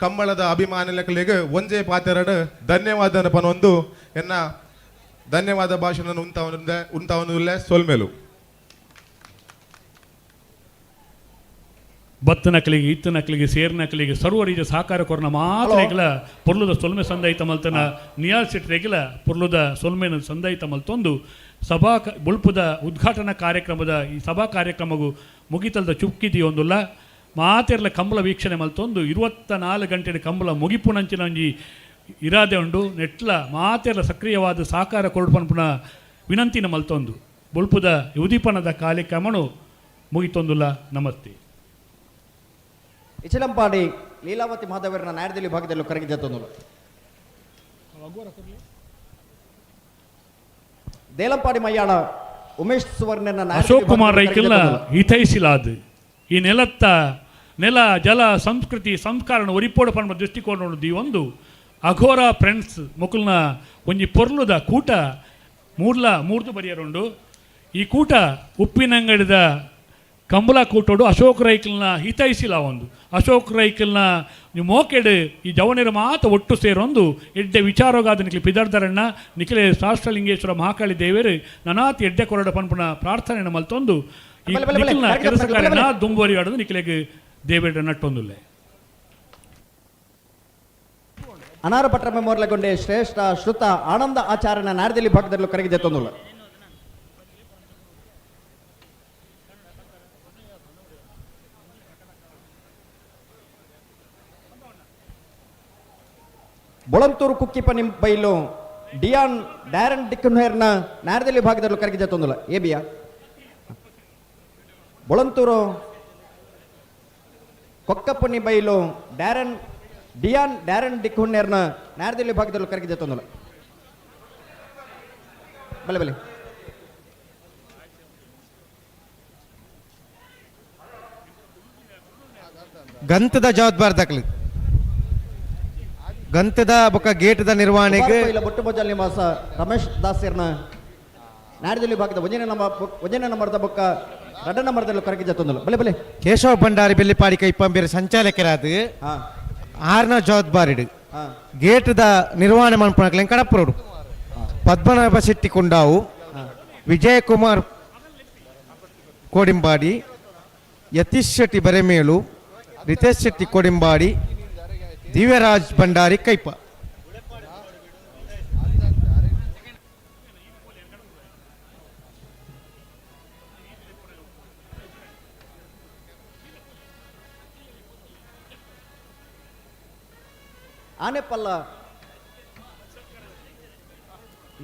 ಕಂಬಳದ ಅಭಿಮಾನಿಗಳಿಗೆ ಒಂಜೇ ಪಾತೆರಡು ಧನ್ಯವಾದ ಪನೊಂದು ಎನ್ನ ಧನ್ಯವಾದ ಭಾಷಣ ಉಂತಾವನುಲ್ಲೆ ಸೊಲ್ಮೇಲು. ಬತ್ತನಕಲಿಗೆ ಇತ್ತನಕಲಿಗೆ ಸೇರ್ನಕಲಿಗೆ ಸರ್ವರಿಗೆ ಸಹಕಾರ ಕೊರನ ಮಾತ್ರ ರೆಗ್ಲ ಪೊರ್ಲುದ ಸೊಲ್ಮೆ ಸಂದೈತ ಮಲ್ತನ ನಿಯಾಲ್ ಸಿಟ್ ರೆಗ್ಲ ಪೊರ್ಲುದ ಸೊಲ್ಮೆನ ಸಂದೈತ ಮಲ್ತೊಂದು ಸಭಾ ಬುಲ್ಪುದ ಉದ್ಘಾಟನಾ ಕಾರ್ಯಕ್ರಮದ ಈ ಸಭಾ ಕಾರ್ಯಕ್ರಮಗೂ ಮುಗಿತಲ್ದ ಚುಕ್ಕಿದಿ ಒಂದುಲ್ಲ ಮಾತೆರ್ಲ ಕಂಬಳ ವೀಕ್ಷಣೆ ಮಲ್ತೊಂದು 24 ಗಂಟೆ ಕಂಬಳ ಮುಗಿಪುನಂಚಿನ ಒಂಜಿ ಇರಾದೆ ಉಂಡು ನೆಟ್ಲ ಮಾತೆರ್ಲ ಸಕ್ರಿಯವಾದ ಸಹಕಾರ ಕೊರಡು ವಿನಂತಿನ ಮಲ್ತೊಂದು ಬುಲ್ಪುದ ಉದೀಪನದ ಕಾರ್ಯಕ್ರಮನು ಮುಗಿತೊಂದುಲ್ಲ. ನಮಸ್ತೆ. ಇಚಲಂಪಾಡಿ ಲೀಲಾವತಿ ಮಾಧವರನ್ನ ನಾಡದಲ್ಲಿ ಭಾಗದಲ್ಲೂ ಕರಗಿ ಜತ್ತೊಂದು. ದೇಲಂಪಾಡಿ ಮಯ್ಯಾಳ ಉಮೇಶ್ ಸುವರ್ಣನ ಅಶೋಕ್ ಕುಮಾರ್ ರೈಕಲ್ನ ಹಿತೈಸಿಲಾದ ಈ ನೆಲತ್ತ ನೆಲ ಜಲ ಸಂಸ್ಕೃತಿ ಸಂಸ್ಕಾರನ ಒರಿಪೋಡ ಪನ್ಪ ದೃಷ್ಟಿಕೋನ ಈ ಒಂದು ಅಘೋರ ಫ್ರೆಂಡ್ಸ್ ಮುಕುಲ್ನ ಒಂಜಿ ಪೊರ್ಲುದ ಕೂಟ ಮೂರ್ಲ ಮೂರ್ದು ಬರಿಯರುಂಡು. ಈ ಕೂಟ ಉಪ್ಪಿನಂಗಡಿದ ಕಂಬಳ ಕೂಟೋಡು ಅಶೋಕ್ ರೈಕಲ್ನ ಹಿತೈಸಿಲ ಒಂದು ಅಶೋಕ್ ರೈಕಲ್ನ ಮೋಕೆಡು ಈ ಜವನಿರ ಮಾತ ಒಟ್ಟು ಸೇರೊಂದು ಎಡ್ಡೆ ವಿಚಾರೋಗಾದ ನಿಕ್ಲೆ ಪಿದರ್ದರಣ್ಣ ನಿಖಿಲೆ ಶಾಸ್ತ್ರಲಿಂಗೇಶ್ವರ ಮಹಾಕಾಳಿ ದೇವರು ನನಾತಿ ಎಡ್ಡೆ ಕೊರಡ ಪನ್ಪುನ ಪ್ರಾರ್ಥನೆ ಮಲ್ತೊಂದು ಈ ನಿಖಿಲ್ನ ಕೆಲಸ ಕಾರ್ಯನ ದುಂಬುವರಿಯಾಡೋದು ನಿಖಿಲೆಗೆ ದೇವೇರ ನಟ್ಟೊಂದುಲ್ಲೆ. ಅನಾರ ಭಟ್ರ ಮೆಮೋರ್ಲಗೊಂಡೆ ಶ್ರೇಷ್ಠ ಶ್ರುತ ಆನಂದ ಆಚಾರ್ಯನ ನಾಡದಲ್ಲಿ ಭಾಗದಲ್ಲಿ ಕರಗಿದೆ ತೊಂದುಲ್ಲ. ಬೊಳಂತೂರು ಕುಕ್ಕಿಪ ನಿಮ್ ಬೈಲು ಡಿಯಾನ್ ಡ್ಯಾರನ್ ಡಿಕ್ಕನ್ಹೇರ್ನ ನಾರದಲ್ಲಿ ಭಾಗದಲ್ಲಿ ಕರಗಿದೆ ತೊಂದುಲ್ಲ. ಎ ಬಿಯ ಬೊಳಂತೂರು ಕೊಕ್ಕಪ್ಪನಿ ಬೈಲು ಡ್ಯಾರನ್ ಡಿಯಾನ್ ಡ್ಯಾರನ್ ಡಿಕ್ಕುಣ್ಣೇರ್ನ ನಾರದಲ್ಲಿ ಭಾಗದಲ್ಲಿ ಕರಗಿದೆ ತೊಂದುಲ್ಲ. ಬಲೆ ಬಲೆ ಗಂತದ ಜವಾಬ್ದಾರಿ ದಾಖಲೆ ಗಂತದ ಬೊಕ್ಕ ಗೇಟದ ನಿರ್ವಹಣೆಗೆ ಬೊಟ್ಟು ಬೊಜ್ಜಲ್ ನಿವಾಸ ರಮೇಶ್ ದಾಸರ್ನ ನಾಡದಲ್ಲಿ ಭಾಗದ ಒಂದನೇ ನಂಬರ್ದ ಬೊಕ್ಕ ರಡ್ಡ ನಂಬರ್ದಲ್ಲಿ ಕರಗಿದೆ ತೊಂದಲ್ಲ. ಬಲೆ ಬಲೆ ಕೇಶವ ಭಂಡಾರಿ ಬೆಳ್ಳಿಪಾಡಿ ಕೈಪಂಬೇರು ಸಂಚಾಲಕರಾದ ಆರ್ನ ಜವಾಬ್ದಾರಿಡು ಗೇಟದ ನಿರ್ವಹಣೆ ಮನ್ಪುನಕ್ಲೆ ಕಡಪುರೋಡು ಪದ್ಮನಾಭ ಶೆಟ್ಟಿ ಕೊಂಡಾವು, ವಿಜಯಕುಮಾರ್ ಕೋಡಿಂಬಾಡಿ, ಯತೀಶ್ ಶೆಟ್ಟಿ ಬರೆಮೇಲು, ರಿತೇಶ್ ಶೆಟ್ಟಿ ಕೋಡಿಂಬಾಡಿ, ದಿವ್ಯರಾಜ್ ಭಂಡಾರಿ ಕೈಪ. ಆನೆಪಲ್ಲ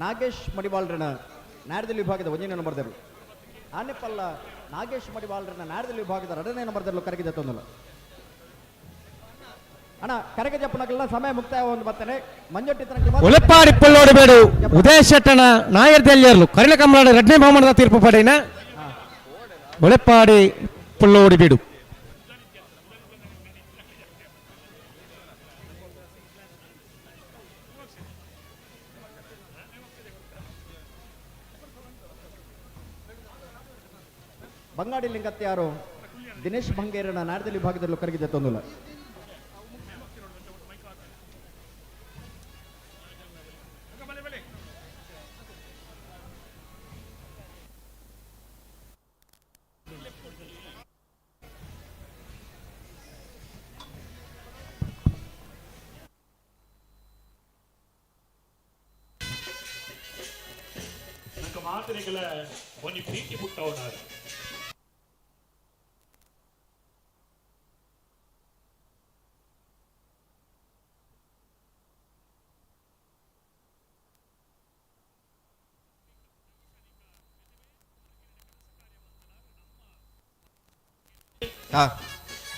ನಾಗೇಶ್ ಮಡಿವಾಳ್ರನ ನಾಡದಲ್ಲಿ ವಿಭಾಗದ ಒಂದನೇ ನಂಬರ್ದರು. ಆನೆಪಲ್ಲ ನಾಗೇಶ್ ಮಡಿವಾಳ್ರನ ನಾಡದಲ್ಲಿ ವಿಭಾಗದ ಎರಡನೇ ನಂಬರ್ದಲ್ಲೂ ಕರಗಿದೆ ತೊಂದಲ್ಲ. ಅಣ್ಣ ಕರಗ ಜಪ್ಪನಗಲ್ಲ ಸಮಯ ಮುಕ್ತಾಯ ಒಂದು ಬರ್ತಾನೆ ಮಂಜೊಟ್ಟಿ ತನಕ. ಉಲೆಪ್ಪಾಡಿ ಪಳ್ಳೋಡು ಬೇಡು ಉದಯ ಶೆಟ್ಟನ ನಾಯರ್ದೆಲ್ಲಿಯರ್ಲು ಕರಿನ ಕಮ್ಮಲಾಡ ಎರಡನೇ ಬಹುಮಾನದ ತೀರ್ಪು ಪಡೆಯಿನ ಉಲೆಪ್ಪಾಡಿ ಪುಳ್ಳೋಡಿ ಬೀಡು. ಬಂಗಾಡಿ ಲಿಂಗತ್ಯಾರು ದಿನೇಶ್ ಬಂಗೇರನ ನಾಡದಲ್ಲಿ ವಿಭಾಗದಲ್ಲೂ ಕರಗಿದೆ ತೊಂದಲ್ಲ. ಮಾತನೆಗಳ ಒಂಜಿ ಪ್ರೀತಿ ಪುಟ್ಟವನಾರು.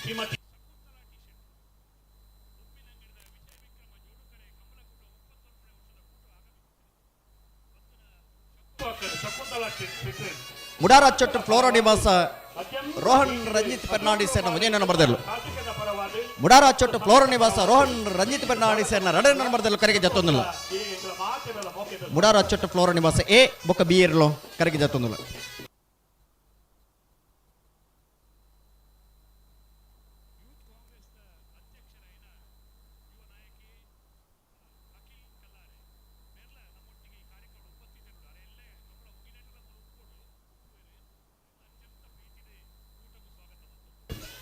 ಶ್ರೀಮತಿ ಮುಡಾರ ಚೊಟ್ಟು ಫ್ಲೋರಾ ನಿವಾಸ ರೋಹನ್ ರಂಜಿತ್ ಫೆರ್ನಾಂಡಿಸ್ ಒಂದನೇ ನಂಬರ್ದಲ್ಲೂ. ಮುಡಾರ ಚೊಟ್ಟು ಫ್ಲೋರಾ ನಿವಾಸ ರೋಹನ್ ರಂಜಿತ್ ಫೆರ್ನಾಂಡಿಸ್ ಎರಡನೇ ನಂಬರ್ದಲ್ಲೂ ಕರೆಗೆ ಜತ್ತೊಂದಿಲ್ಲ. ಮುಡಾರ ಚೊಟ್ಟು ಫ್ಲೋರಾ ನಿವಾಸ ಎ ಬೊಕ್ಕ ಬಿ ಇರಲು ಕರೆಗೆ ಜತ್ತೊಂದಿಲ್ಲ.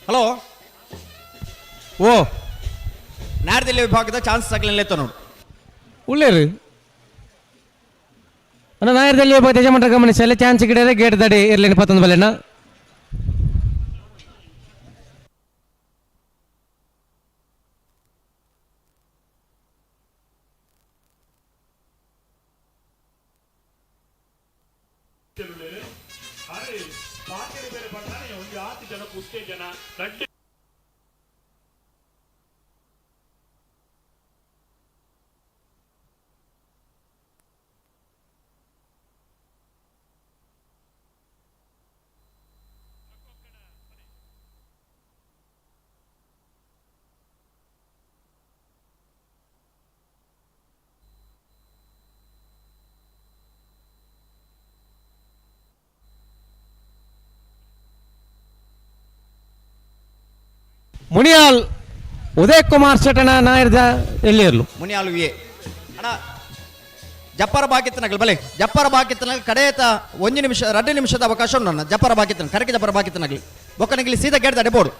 ಹಲೋ ಓ ನಾಡದಲ್ಲಿ ವಿಭಾಗದ ಚಾನ್ಸ್ ಆಗಲಿಲ್ಲ ನೋಡು. ಉಳ್ಳೇರು ಅಣ್ಣ ನಾಯರ್ದಲ್ಲಿ ವಿಭಾಗದ ಯಜಮಾನರ ಗಮನಿಸಿ ಎಲ್ಲ ಚಾನ್ಸ್ ಗಿಡರೆ ಗೇಟ್ ದಡಿ ಇರಲಿ ಪತ್ತೊಂದು ಬಲೆಣ್ಣ. ಉತ್ತೇಜನ ಮುನಿಯಾಲ್ ಉದಯ್ ಕುಮಾರ್ ಶೆಟ್ಟಣ ನಾಯರ್ದ ಎಲ್ಲಿಯರ್ಲು ಮುನಿಯಾಲ್ ವಿ ಎ ಅಣ್ಣ ಜಪ್ಪರ ಬಾಕಿತ್ತನಗಲ್ ಬಲೆ ಜಪ್ಪರ ಬಾಕಿತ್ತನಗಲ್ ಕಡೆಯತ 1 ನಿಮಿಷ 2 ನಿಮಿಷದ ಅವಕಾಶ ಉಂಟು ನನ್ನ ಜಪ್ಪರ ಬಾಕಿತ್ತನ ಕರಕೆ ಜಪ್ಪರ ಬಾಕಿತ್ತನಗಲಿ ಬೊಕ್ಕನಗಲಿ ಸೀದಾ ಗೇಟ್ ಬೋರ್ಡು.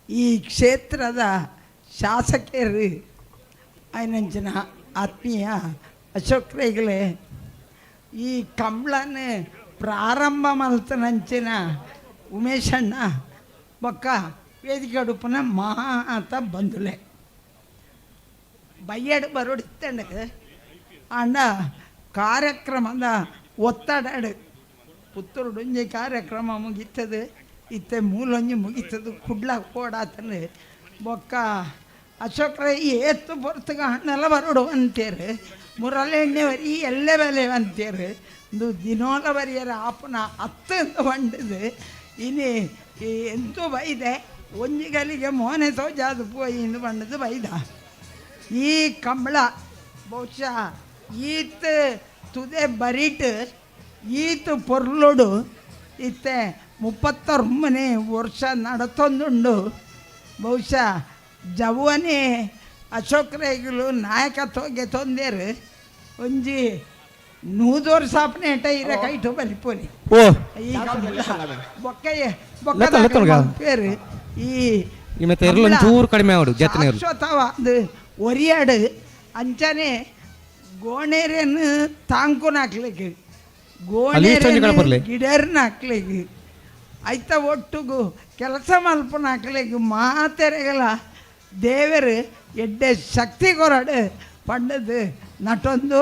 ಈ ಕ್ಷೇತ್ರದ ಶಾಸಕರು ಆಯ್ನಂಚಿನ ಆತ್ಮೀಯ ಅಶೋಕ್ ರೈಗಳೇ, ಈ ಕಂಬ್ಳನ ಪ್ರಾರಂಭ ಮಲ್ತನಂಚಿನ ಉಮೇಶಣ್ಣ ಬೊಕ್ಕ ವೇದಿಕೆ ಉಡುಪನ ಮಾತ ಬಂದುಲೆ ಬಯ್ಯಡು ಬರೋಡಿತ್ತಂಡ ಆಂಡ ಕಾರ್ಯಕ್ರಮದ ಒತ್ತಡ ಪುತ್ತೂರುಡೊಂಜಿ ಕಾರ್ಯಕ್ರಮ ಮುಗಿತದೆ ಇತ್ತೆ ಮೂಲೊಂಜಿ ಮುಗಿತದೆ ಕುಡ್ಲ ಕೋಡಾತನೆ ಬೊಕ್ಕ ಅಶೋಕ್ ರೈ ಏತ್ತು ಪೊರ್ತುಗ ಹಣ್ಣೆಲ್ಲ ಬರೋಡು ಅಂತೀರು ಮುರಳೆಣ್ಣೆ ವರಿ ಎಲ್ಲೆ ಬೆಲೆ ಅಂತೀರು ಇಂದು ದಿನೋಲ ಬರಿಯರ ಆಪನ ಅತ್ತು ಬಂಡದು ಇನಿ ಎಂತೂ ಬೈದೆ ಒಂಜಿಗಲಿಗೆ ಮೋನೆ ತೋಜಾದು ಪೋಯಿ ಇಂದು ಬಂಡದು ಬೈದ. ಈ ಕಂಬಳ ಬಹುಶಃ ಈತ ತುದೆ ಬರಿಟ್ ಈತ ಪೊರ್ಲೊಡು ಇತ್ತೆ 39 ವರ್ಷ ನಡತೊಂದುಂಡು. ಬಹುಶಃ ಜವನೇ ಅಶೋಕ್ ರೈಗಳು ನಾಯಕತ್ವಗೆ ತೊಂದೇರು ಒಂಜಿ 100 ವರ್ಷ ಆಪನೇಟ ಇರ ಕೈಟು ಬಲಿಪೋಲಿ ಓ ಈ ಬೊಕ್ಕಯ್ಯ ಬೊಕ್ಕ ಪೇರು ಈ ಮತ್ತೆ ಎರ್ಲು ಒಂಚೂರು ಕಡಿಮೆ ಆವಡು ಜತನೆ ಶಾಶ್ವತವಾದ ಒರಿಯಾಡು ಅಂಚನೆ ಗೋಣೇರನ್ನು ತಾಂಕುನ ಹಾಕ್ಲಿಕ್ಕೆ ಗೋಣೇರನ್ನು ಗಿಡರ್ನ ಹಾಕ್ಲಿಕ್ಕೆ ಐತ ಒಟ್ಟುಗು ಕೆಲಸ ಮಲ್ಪನ ಹಾಕ್ಲಿಕ್ಕೆ ಮಾತೆರೆಗಳ ದೇವರು ಎಡ್ಡೆ ಶಕ್ತಿ ಕೊರಡು ಪಂಡದು ನಟೊಂದು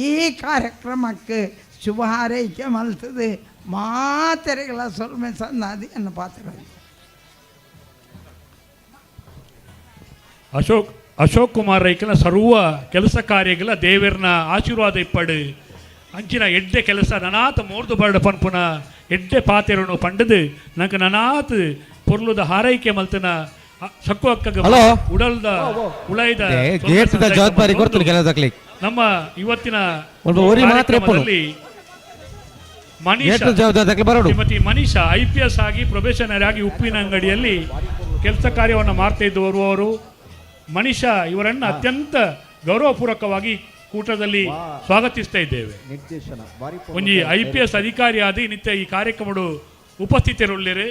ಈ ಕಾರ್ಯಕ್ರಮಕ್ಕೆ ಶುಭ ಹಾರೈಕೆ ಮಲ್ತದೆ ಮಾತೆರೆಗಳ ಸೊಲ್ಮೆ ಸನ್ನಾದಿ ಅನ್ನ ಪಾತ್ರ. ಅಶೋಕ್ ಕುಮಾರ್ ರೈಕನ ಸರ್ವ ಕೆಲಸ ಕಾರ್ಯಗಳ ದೇವರನ ಆಶೀರ್ವಾದ ಇಪ್ಪಡು ಅಂಚಿನ ಎಡ್ಡೆ ಕೆಲಸ ನನಾತ ಮೋರ್ದು ಬರಡು ಪನ್ಪುನ ಎಡ್ಡೆ ಪಾತೆರನು ಪಂಡದು ನಂಗೆ ನನಾತ್ ಪೊರ್ಲುದ ಹಾರೈಕೆ ಮಲ್ತನ ಸಕ್ಕು ಅಕ್ಕಗ ಉಡಲ್ದ ಉಳೈದ ಜವಾಬ್ದಾರಿ ಕೊಡ್ತೀನಿ ಕೆಲಸಕ್ಕೆ. ನಮ್ಮ ಇವತ್ತಿನ ಮನೀಷಾ ಶ್ರೀಮತಿ ಮನೀಷಾ IPS ಆಗಿ ಪ್ರೊಬೇಷನರಿ ಆಗಿ ಉಪ್ಪಿನ ಅಂಗಡಿಯಲ್ಲಿ ಕೆಲಸ ಕಾರ್ಯವನ್ನು ಮಾಡ್ತಾ ಇದ್ದವರು ಅವರು ಮನೀಷಾ ಇವರನ್ನು ಅತ್ಯಂತ ಗೌರವಪೂರ್ವಕವಾಗಿ ಕೂಟದಲ್ಲಿ ಸ್ವಾಗತಿಸ್ತಾ ಇದ್ದೇವೆ. ಒಂಜಿ IPS ಅಧಿಕಾರಿಯಾದ ನಿತ್ಯ ಈ ಕಾರ್ಯಕ್ರಮಡು ಉಪಸ್ಥಿತರುಳ್ಳಿರು.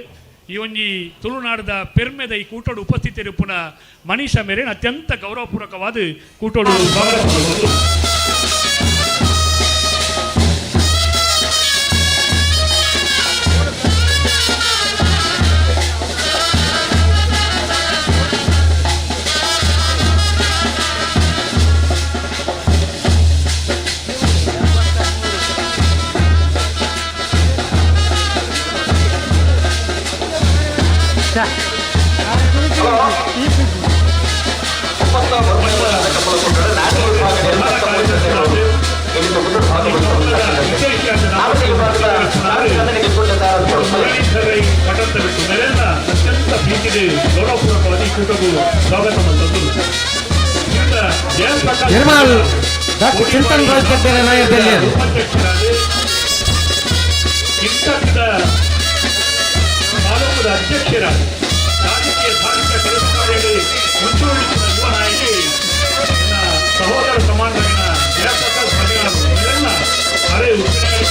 ಈ ಒಂಜಿ ತುಳುನಾಡದ ಪೆರ್ಮೆದ ಈ ಕೂಟೋಡು ಉಪಸ್ಥಿತರು ಪುನಃ ಮನೀಷಾ ಮೇರೆನ ಅತ್ಯಂತ ಗೌರವಪೂರ್ವಕವಾದ ಕೂಟೋಡು ಸ್ವಾಗತ. ಅತ್ಯಂತ ಪ್ರೀತಿಗೆ ಗೌರವಪೂರ್ವಕವಾಗಿ ಕೂಟಕ್ಕೂ ಸ್ವಾಗತ ಚಿಂತನ್ ರಾಜ್ ತಾಲೂಕದ ಅಧ್ಯಕ್ಷರ ರಾಜಕೀಯ ಧಾರ್ಮಿಕ ಕೆಲಸ ಕಾರ್ಯಗಳಲ್ಲಿ ಮುಂಚೂಣಿಸಿದ ಯುವ ನಾಯಕಿ ನನ್ನ ಸಹೋದರ ಸಮಾನರಾಗಿನ ಜಯಪ್ರಕಾಶ್ ಮನೆಯವರೆಲ್ಲ ಅರೆ ಉಪ್ಪಿನಕಾಯಿ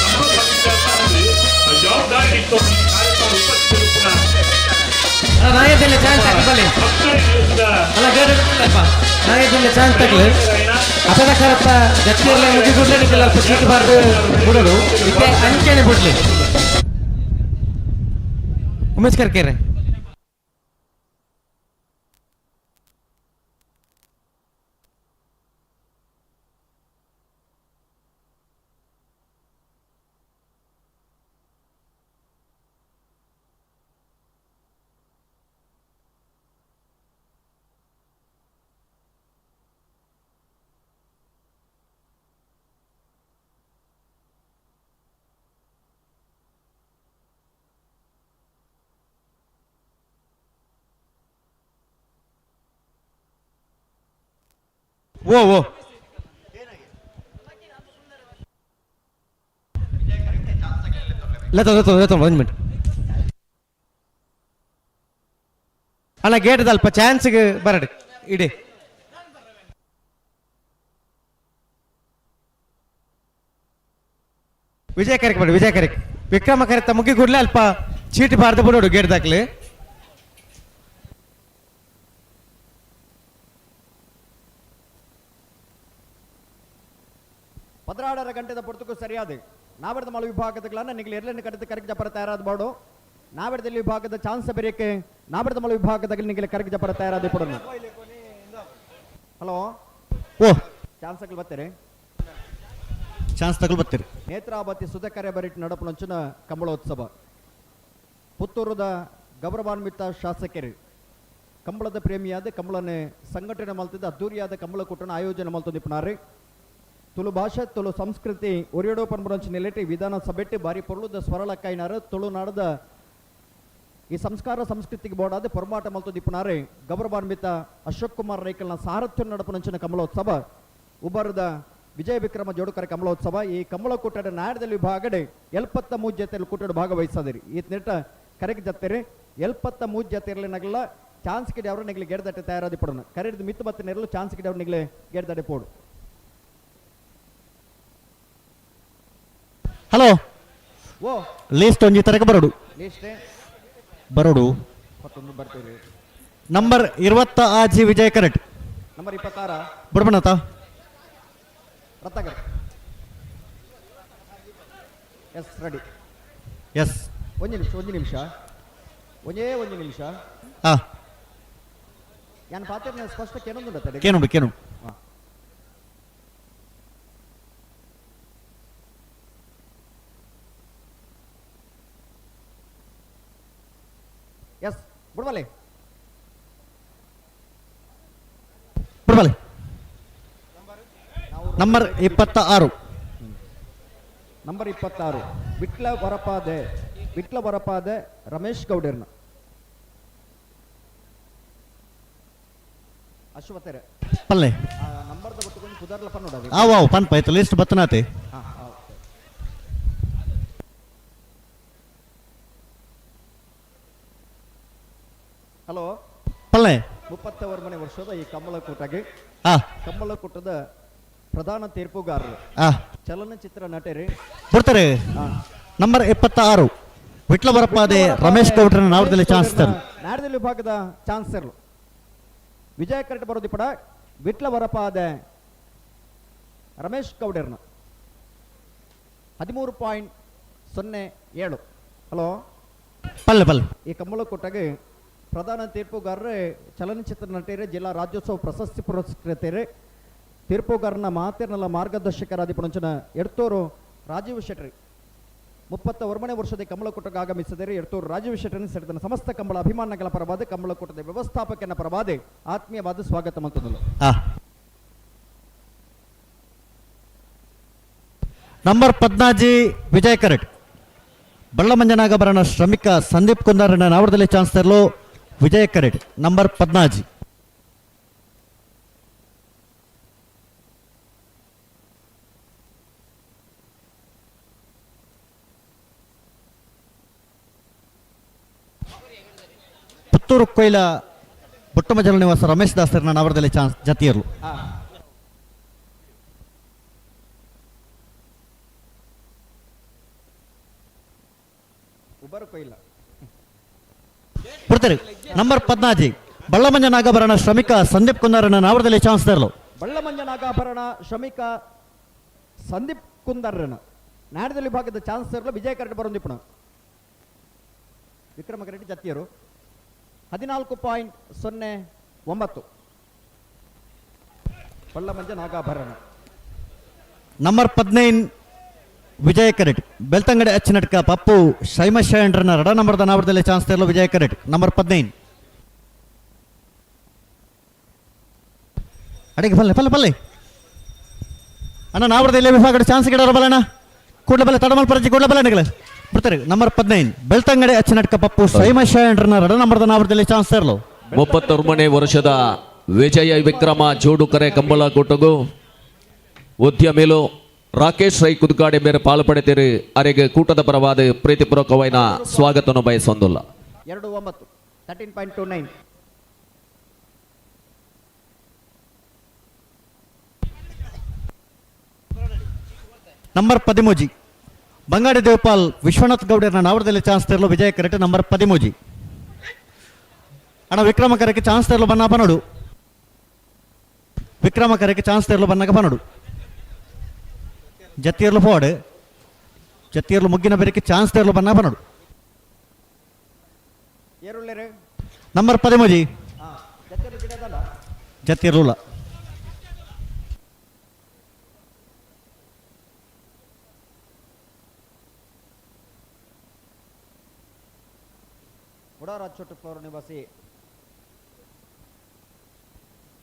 ಜವಾಬ್ದಾರಿ ಇತ್ತು. ಕಾರ್ಯಕ್ರಮ ಉಪಸ್ಥಿತರು ಕೂಡ ಅಪದ ಕರತ್ತ ಜತ್ತಿರ್ಲೆ ಮುಗಿಗುಡ್ಲೆ ಅಲ್ಪ ಸೀಟ್ ಬಾರ್ದು ಬಿಡಲು ಇತ್ತೆ ಅಂಚೆನೆ ಬಿಡ್ಲಿ. ಉಮೇಶ್ ಕರ್ಕೆರೆ ಓ ಓ ಲೆತ್ತ ಲೆತ್ತ ಲೆತ್ತ ಒಂದು ಮಿನಿಟ್ ಅಣ್ಣ ಗೇಟ್ ಅಲ್ಪ ಚಾನ್ಸ್ಗೆ ಬರಡಿ ಇಡಿ. ವಿಜಯ ಕರೆಕ್ ಮಾಡಿ, ವಿಜಯ ಕರೆಕ್ ವಿಕ್ರಮ ಕರೆತ ಮುಗಿ ಕೂಡಲೇ ಅಲ್ಪ ಚೀಟಿ ಬಾರ್ದು ಬಿಡೋಡು ಗೇಟ್ ದಾಖಲೆ. 16 ಗಂಟೆದ ಪೊರ್ತುಕು ಸರಿಯಾದ ನಾವೆಡದ ಮಳು ವಿಭಾಗದ ನಿಗಲಿ ಎರಡನೇ ಕಡೆದ ಕರೆಕ್ ಜಪರ ತಯಾರಾದ ಬಾಡು. ನಾವೆಡದಲ್ಲಿ ವಿಭಾಗದ ಚಾನ್ಸ್ ಬೇರೆಕೆ ನಾವೆಡದ ಮಳು ವಿಭಾಗದ ನಿಗಲಿ ಕರೆಕ್ ಜಪರ ತಯಾರಾದ ಪಡೋಣ. ಹಲೋ ಓ ಚಾನ್ಸ್ ಬರ್ತೀರಿ, ಚಾನ್ಸ್ ತಗೊಳ್ ಬರ್ತೀರಿ. ನೇತ್ರಾವತಿ ಸುಧಾಕರೆ ಬರಿಟ್ ನಡಪನಂಚಿನ ಕಂಬಳೋತ್ಸವ ಪುತ್ತೂರದ ಗೌರವಾನ್ವಿತ ಶಾಸಕರು ಕಂಬಳದ ಪ್ರೇಮಿಯಾದ ಕಂಬಳನೆ ಸಂಘಟನೆ ಮಲ್ತಿದ್ದ ಅದ್ದೂರಿಯಾದ ಕಂಬಳ ಕೂಟನ ಆಯೋಜನೆ ಮಲ್ತೊಂದಿಪ್ಪನಾರಿ. ತುಳು ಭಾಷೆ ತುಳು ಸಂಸ್ಕೃತಿ ಒರಿಯಡೋ ಪನ್ಪುರಂಚಿ ನೆಲೆಟಿ ವಿಧಾನಸಭೆಟ್ಟಿ ಬಾರಿ ಪೊರ್ಲುದ ಸ್ವರಳಕ್ಕಾಯಿನಾರು ತುಳುನಾಡದ ಈ ಸಂಸ್ಕಾರ ಸಂಸ್ಕೃತಿಗೆ ಬೋಡಾದ ಪೊರ್ಮಾಟ ಮಲ್ತೊಂದಿಪ್ಪನಾರಿ ಗೌರವಾನ್ವಿತ ಅಶೋಕ್ ಕುಮಾರ್ ರೈಕಲ್ನ ಸಾರಥ್ಯ ನಡಪನಂಚಿನ ಕಂಬಳೋತ್ಸವ ಉಬರದ ವಿಜಯ ವಿಕ್ರಮ ಜೋಡುಕರ ಕಂಬಳೋತ್ಸವ. ಈ ಕಂಬಳ ಕೂಟದ ನಾಡದಲ್ಲಿ ವಿಭಾಗಡೆ 73 ಜೊತೆಯಲ್ಲಿ ಕೂಟದ ಭಾಗವಹಿಸದಿರಿ. ಈ ನೆಟ್ಟ ಕರೆಗೆ ಜತ್ತೆರಿ 73 ಜೊತೆಯಲ್ಲಿ ನಗಲ ಚಾನ್ಸ್ ಕಿಡಿ ಅವರು ನಿಗಲಿ ಗೇಡ್ದಟ್ಟೆ ತಯಾರಾದಿ ಪಡೋಣ. ಕರೆದು ಮಿತ್ತು ಬತ್ತ ನೆರಳು ಚಾನ್ಸ್ ಕಿಡಿ ಅವರು ನಿಗಲಿ ಗೇಡ್ದಟ್ಟೆ ಪೋಡು. ಹಲೋ ಓ ಲಿಸ್ಟ್ ಒಂಜಿ ತರಕ ಬರೋಡು ಲಿಸ್ಟ್ ಬರೋಡು. ಬರ್ತೀರಿ. ನಂಬರ್ 26 ವಿಜಯ ಕರೆಕ್ಟ್. ನಂಬರ್ 26 ಬಡಬಣತ ರತ್ನಾಕರ್. S ready. S ಒಂದು ನಿಮಿಷ, ಒಂದು ನಿಮಿಷ, ಒಂದೇ ಒಂದು ನಿಮಿಷ. ಹಾಂ ನಾನು ಪಾತ್ರ ಸ್ಪಷ್ಟ ಕೇನೊಂದು ಕೇನುಂಡು ಕೇನು. ಎಸ್ ಬಿಡ್ಬಾಲೆ ಬಿಡ್ಬಾಲೆ. ನಂಬರ್ 26. ನಂಬರ್ 26 ವಿಟ್ಲ ವರಪಾದೆ, ವಿಟ್ಲ ವರಪಾದೆ ರಮೇಶ್ ಗೌಡರ್ನ ಅಶ್ವತೆರೆ ಪಲ್ಲೆ ನಂಬರ್ದ ಬಟ್ಟುಕೊಂಡು ಪುದರ್ಲ ಪನ್ನೋಡ. ಆವು ಆವು ಪನ್ಪ ಆಯ್ತು ಲಿಸ್ಟ್ ಬತ್ತನಾತೆ. ಹಲೋ ಪಲ್ಲೆ 31ನೇ ವರ್ಷದ ಈ ಕಂಬಳ ಕೂಟಗೆ ಕಂಬಳ ಕೂಟದ ಪ್ರಧಾನ ತೀರ್ಪುಗಾರರು ಚಲನಚಿತ್ರ ನಟರು ಬರ್ತಾರೆ. ನಂಬರ್ 26 ವಿಟ್ಲ ಬರಪಾದೆ ರಮೇಶ್ ಗೌಡ್ರನ್ನ ನಾವದಲ್ಲಿ ಚಾನ್ಸ್ ನಾಡದಲ್ಲಿ ವಿಭಾಗದ ಚಾನ್ಸರ್ ವಿಜಯ ಕರೆಕ್ಟ್ ಬರೋದಿ ಪಡ ವಿಟ್ಲ ವರಪಾದೆ ರಮೇಶ್ ಗೌಡರ್ನ 13.07. ಹಲೋ ಪಲ್ಲೆ ಪಲ್ಲೆ. ಈ ಕಂಬಳ ಕೂಟಗೆ ಪ್ರಧಾನ ತೀರ್ಪುಗಾರರೇ ಚಲನಚಿತ್ರ ನಟರೇ ಜಿಲ್ಲಾ ರಾಜ್ಯೋತ್ಸವ ಪ್ರಶಸ್ತಿ ಪುರಸ್ಕೃತರೇ ತೀರ್ಪುಗಾರನ ಮಾತಿರ್ನಲ್ಲ ಮಾರ್ಗದರ್ಶಕರಾದಿ ಪುಣಂಚನ ಎಡ್ತೂರು ರಾಜೀವ್ ಶೆಟ್ರಿ 31ನೇ ವರ್ಷದ ಕಮಲಕೂಟಕ್ಕೆ ಆಗಮಿಸಿದರೆ ಎಡ್ತೂರು ರಾಜೀವ್ ಶೆಟ್ಟರನ್ನು ಸೆಳೆದ ಸಮಸ್ತ ಕಂಬಳ ಅಭಿಮಾನಗಳ ಪರವಾದ ಕಮಲಕೂಟದ ವ್ಯವಸ್ಥಾಪಕನ ಪರವಾದ ಆತ್ಮೀಯವಾದ ಸ್ವಾಗತ ಮಂತದಲು. ನಂಬರ್ 14 ವಿಜಯ್ ಕರೆಟ್ ಬಳ್ಳಮಂಜನಾಗಭರಣ ಶ್ರಮಿಕ ಸಂದೀಪ್ ಕುಂದಾರನ ನಾವರದಲ್ಲಿ ಚಾನ್ಸ್ ತರಲು ವಿಜಯ್ ಕರೆಟ್ ನಂಬರ್ 14. ಪುತ್ತೂರು ಕೊಯ್ಲ ಬೊಟ್ಟಮಜಲ ನಿವಾಸ ರಮೇಶ್ ದಾಸರನ್ನ ನಾವರದಲ್ಲಿ ಚಾನ್ಸ್ ಜತಿಯರ್ಲು. ಬರ್ತಾರೆ ನಂಬರ್ 14 ಬಳ್ಳಮಂಜ ನಾಗಾಭರಣ ಶ್ರಮಿಕ ಸಂದೀಪ್ ಕುಂದಾರನ ನಾವರದಲ್ಲಿ ಚಾನ್ಸ್ ತರಲು. ಬಳ್ಳಮಂಜ ನಾಗಾಭರಣ ಶ್ರಮಿಕ ಸಂದೀಪ್ ಕುಂದಾರನ ನಾಡದಲ್ಲಿ ಭಾಗದ ಚಾನ್ಸ್ ತರಲು ವಿಜಯ ಕರೆಟ್ ಬರೋಂದಿಪ್ಪಣ ವಿಕ್ರಮ ಕರೆಟ್ ಜತಿಯರು 14.09 ಬಳ್ಳಮಂಜ ನಾಗಾಭರಣ. ನಂಬರ್ 15 ವಿಜಯ ಕರೆಟ್ ಬೆಳ್ತಂಗಡಿ ಅಚ್ಚನಟ್ಕ ಪಪ್ಪು ಶೈಮಶಯಂಡ್ರನ ರಡ ನಂಬರ್ದ ನಾವರದಲ್ಲಿ ಚಾನ್ಸ್ ತರಲು ವಿಜಯ ಕರೆಟ್ ನಂಬರ್ 15. ಅಡಿಗೆ ಪಲ್ಲೆ ಪಲ್ಲೆ ಪಲ್ಲೆ ಅಣ್ಣ ನಾವರದಲ್ಲಿ ವಿಭಾಗದ ಚಾನ್ಸ್ ಗಿಡರ ಬಲಣ್ಣ ಕೂಡಲೇ ಬಲ್ಲೆ ತಡಮಲ್ ಪರಜಿ ಕೂಡಲೇ ಬಲ್ಲ ಅಣ್ಣಗಳೇ ಬರ್ತಾರೆ. ನಂಬರ್ 15 ಬೆಳ್ತಂಗಡಿ ಅಚ್ಚನಟ್ಕ ಪಪ್ಪು ಶೈಮಶಯಂಡ್ರನ ರಡ ನಂಬರ್ದ ನಾವರದಲ್ಲಿ ಚಾನ್ಸ್ ತರಲು. 31ನೇ ವರ್ಷದ ವಿಜಯ ವಿಕ್ರಮ ಜೋಡುಕರೆ ಕಂಬಳ ಕೂಟಗು ಉದ್ಯಮಿಲು ರಾಕೇಶ್ ರೈ ಕುದ್ಕಾಡೆ ಮೇರೆ ಪಾಲು ಪಡೆತೀರಿ ಅರೆಗೆ ಕೂಟದ ಪರವಾದ ಪ್ರೀತಿಪೂರ್ವಕವೈನ ಸ್ವಾಗತವನ್ನು ಬಯಸೊಂದುಲ್ಲ. 2.9 13.29. ನಂಬರ್ 13 ಬಂಗಾಡಿ ದೇವಪಾಲ್ ವಿಶ್ವನಾಥ್ ಗೌಡರನ್ನ ನಾವರದಲ್ಲಿ ಚಾನ್ಸ್ ತರಲು ವಿಜಯ ಕರೆಕ್ಟ್ ನಂಬರ್ 13. ಅಣ್ಣ ವಿಕ್ರಮ ಕರೆಗೆ ಚಾನ್ಸ್ ತರಲು ಬನ್ನ ಪನೋಡು. ವಿಕ್ರಮ ಕರೆಗೆ ಚಾನ್ಸ್ ತರಲು ಬನ್ನಗ ಪನೋಡು. ಜತ್ತಿಯರ್ಲು ಫೋಡ್ ಜತ್ತಿಯರ್ಲು ಮುಗ್ಗಿನ ಬೆರಕೆ ಚಾನ್ಸ್ ತರಲು ಬನ್ನ ಪನೋಡು. ನಂಬರ್ 13 ಜತ್ತಿಯರ್ಲುಲ್ಲ. ಚೊಟ್ಟು ಫ್ಲೋರ್ ನಿವಾಸಿ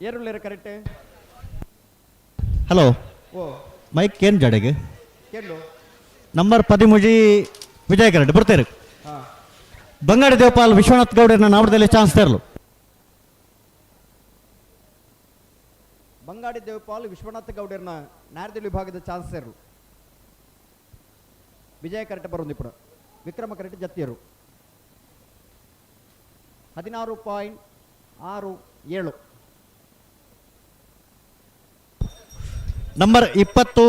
ಏರುಳ್ಳೇರು ಕರೆಕ್ಟ್. ಹಲೋ ಓ ಮೈಕ್ ಏನು ಜಡೆಗೆ ಕೇಳು. ನಂಬರ್ 13 ವಿಜಯ ಕರೆಕ್ಟ್ ಬರ್ತಾರೆ. ಬಂಗಾಡಿ ದೇವಪಾಲ್ ವಿಶ್ವನಾಥ್ ಗೌಡರನ್ನ ನಾವರದಲ್ಲಿ ಚಾನ್ಸ್ ತರಲು. ಬಂಗಾಡಿ ದೇವಪಾಲ್ ವಿಶ್ವನಾಥ್ ಗೌಡರನ್ನ ನಾರದಲ್ಲಿ ವಿಭಾಗದ ಚಾನ್ಸ್ ತರಲು. ವಿಜಯ ಕರೆಕ್ಟ್ ಬರೋದು ఇప్పుడు ವಿಕ್ರಮ ಕರೆಕ್ಟ್ ಜತ್ತಿಯರು 16.67. ನಂಬರ್ 20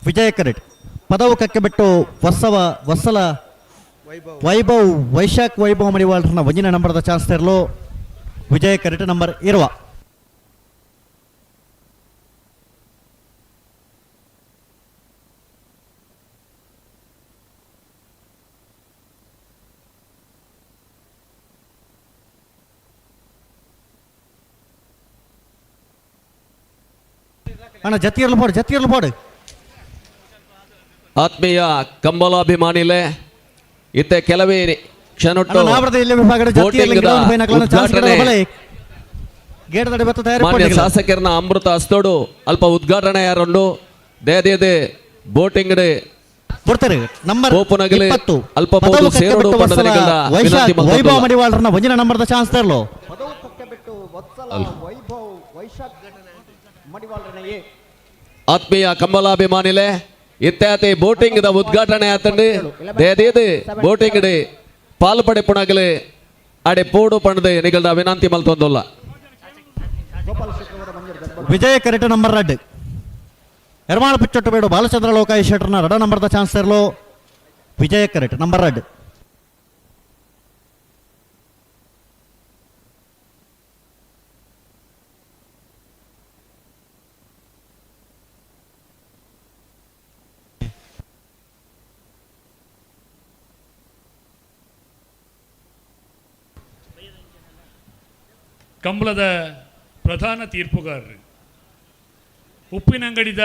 ವಿಜಯ ಕರೆಕ್ಟ್ ಪದವು ಕಕ್ಕೆ ಬಿಟ್ಟು ವತ್ಸಲ ವೈಭವ್ ವೈಶಾಖ್ ವೈಭವ್ ಮಡಿವಾಳ್ರನ್ನ ಒಂದಿನ ನಂಬರ್ದ ಚಾನ್ಸ್ ತರಲು ವಿಜಯ ಕರೆಕ್ಟ್ ನಂಬರ್ ಇರುವ. ಅಣ್ಣ ಜತ್ತಿಯರ್ಲು ಪೋಡು ಜತ್ತಿಯರ್ಲು ಪೋಡು. ಆತ್ಮೀಯ ಕಂಬಲಾಭಿಮಾನಿಲೆ ಇತ್ತೆ ಕೆಲವೇ ಕ್ಷಣಟ್ಟು ಮಾನ್ಯ ಶಾಸಕರನ್ನ ಅಮೃತ ಹಸ್ತೋಡು ಅಲ್ಪ ಉದ್ಘಾಟನೆ ಯಾರುಂಡು ದೇದೇ ಬೋಟಿಂಗ್ ನಂಬರ್ ಪೋಪುನಗಲಿ ಅಲ್ಪ ಸೇರೋಡು ವೈಭವ್ ಮಡಿವಾಳ್ರನ್ನ ಒಂದಿನ ನಂಬರ್ದ ಚಾನ್ಸ್ ತರಲು. ಆತ್ಮೀಯ ಕಂಬಲಾಭಿಮಾನಿಲೆ ಇತ್ಯಾತಿ ಬೋಟಿಂಗ್ the ಉದ್ಘಾಟನೆ ಆತಂಡಿ ದೇದೇದೆ ಬೋಟಿಂಗ್ ಡೆ ಪಾಲು ಪಡೆ ಪುಣಗಲೆ ಅಡೆ ಪೋಡು ಪಣದೆ ನಿಗಲ್ದ ವಿನಂತಿ ಮಲ್ತೊಂದುಲ್ಲ. ವಿಜಯ ಕರೆಕ್ಟ್ ನಂಬರ್ 2 ಎರ್ಮಾಳ ಪಿಚ್ಚೊಟ್ಟು ಬೇಡು ಬಾಲಚಂದ್ರ ಲೋಕಾಯಿ ಶೆಟ್ಟರ್ನ ರಡ ನಂಬರ್ದ ಚಾನ್ಸ್ ತರಲು ವಿಜಯ ಕರೆಕ್ಟ್ ನಂಬರ್ 2. ಕಂಬಳದ ಪ್ರಧಾನ ತೀರ್ಪುಗಾರರು ಉಪ್ಪಿನಂಗಡಿದ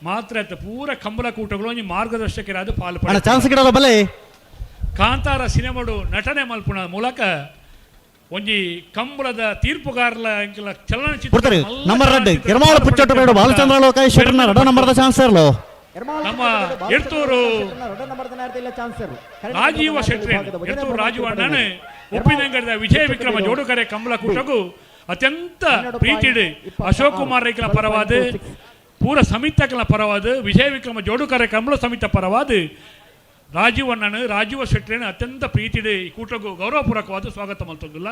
ಮಾತ್ರ ಪೂರ ಕಂಬಳ ಕೂಟಗಳು ಒಂಜಿ ಮಾರ್ಗದರ್ಶಕರಾದ ಪಾಲು ಅಣ್ಣ ಚಾನ್ಸ್ ಗಿಡದ ಬಲೆ. ಕಾಂತಾರ ಸಿನಿಮಾಡು ನಟನೆ ಮಲ್ಪುಣ ಮೂಲಕ ಒಂಜಿ ಕಂಬಳದ ತೀರ್ಪುಗಾರಲ ಚಲನಚಿತ್ರ ನಂಬರ್ 2 ಎರ್ಮಾಳ ಪುಚ್ಚೊಟ್ಟು ಬೇಡು ಬಾಲಚಂದ್ರ ಲೋಕಾಯಿ ಶೆಟ್ಟರ್ನ ರಡ ನಂಬರ್ದ ಚಾನ್ಸ್ ತರಲು. ನಮ್ಮ ಎರ್ತೂರು ರಾಜೀವ ಶೆಟ್ಟಿ ಎರ್ತೂರು ರಾಜೀವ ಅಣ್ಣನೇ ಉಪ್ಪಿನಂಗಡಿದ ವಿಜಯ ವಿಕ್ರಮ ಜೋಡುಕರೆ ಕಂಬಳ ಕೂಟಗೂ ಅತ್ಯಂತ ಪ್ರೀತಿಡು ಅಶೋಕ್ ಕುಮಾರ್ ರೈಕಲ ಪರವಾದ ಪೂರ ಸಮಿತಕಲ ಪರವಾದ ವಿಜಯ ವಿಕ್ರಮ ಜೋಡುಕರೆ ಕಂಬಳ ಸಮಿತ ಪರವಾದ ರಾಜೀವ್ ಅಣ್ಣನು ರಾಜೀವ ಶೆಟ್ಟಿನ ಅತ್ಯಂತ ಪ್ರೀತಿಡು ಈ ಕೂಟಗೂ ಗೌರವಪೂರ್ವಕವಾದ ಸ್ವಾಗತ ಮಲ್ತೊಂದುಲ್ಲ.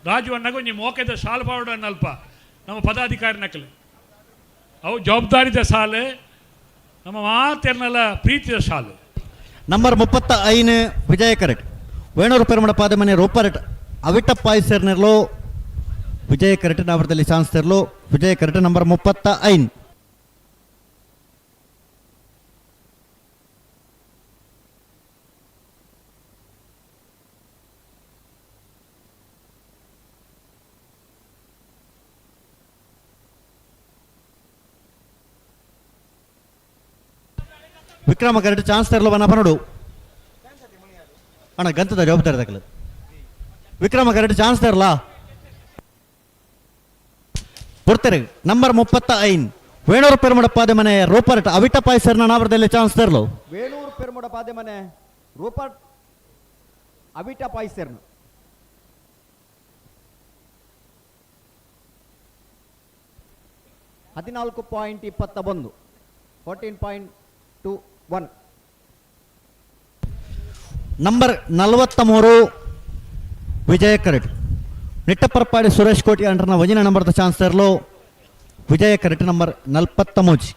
ರಾಜೀವ್ ಅಣ್ಣಗೂ ನಿಮ್ಮ ಮೋಕೆದ ಶಾಲ್ ಪಾವಡ ಅಲ್ಪ ನಮ್ಮ ಪದಾಧಿಕಾರಿ ನಕಲು ಅವು ಜವಾಬ್ದಾರಿದ ಸಾಲು ನಮ್ಮ ಮಾತೆರ್ನೆಲ್ಲ ಪ್ರೀತಿಯ ಶಾಲು. ನಂಬರ್ 35 ವಿಜಯ ಕರೆಕ್ಟ್ ವೇಣೂರು ಪೆರುಮಡ ಪಾದಮನೆ ರೂಪರೆಟ್ ಅವಿಟಪ್ಪಾಯಿ ಸೇರ್ನೆರ್ಲು ವಿಜಯ ಕರೆಕ್ಟ್ ನಾವರದಲ್ಲಿ ಚಾನ್ಸ್ ತರಲು ವಿಜಯ ಕರೆಕ್ಟ್ ನಂಬರ್ 35. ವಿಕ್ರಮ ಕರೆಕ್ಟ್ ಚಾನ್ಸ್ ತರಲು ಬನ್ನ ಪನೋಡು. ಅಣ್ಣ ಗಂತದ ಜವಾಬ್ದಾರಿ ತಕಲು ವಿಕ್ರಮ ಕರೆಕ್ಟ್ ಚಾನ್ಸ್ ತರಲಾ ಪುರ್ತರು ನಂಬರ್ 35 ವೇಣೂರು ಪೆರುಮಡ ಪಾದೆ ಮನೆ ರೂಪರ್ಟ್ ಅವಿಟಪಾಯ್ ಸರ್ನ ನಾವರದಲ್ಲಿ ಚಾನ್ಸ್ ತರಲು. ವೇಣೂರು ಪೆರುಮಡ ಪಾದೆ ಮನೆ ರೂಪರ್ಟ್ ಅವಿಟಪಾಯ್ ಸರ್ನ. 14.21 14.21. Number 43 Vijaya ಕರೆಟ್ ನಿಟ್ಟಪರಪಾಡಿ ಸುರೇಶ್ ಕೋಟಿ ಅಂಟರ್ನ ಒಂಜಿನ ನಂಬರ್ದ ಚಾನ್ಸ್ ತೇರ್ಲು ವಿಜಯ ಕರೆಟ್ ನಂಬರ್ 43.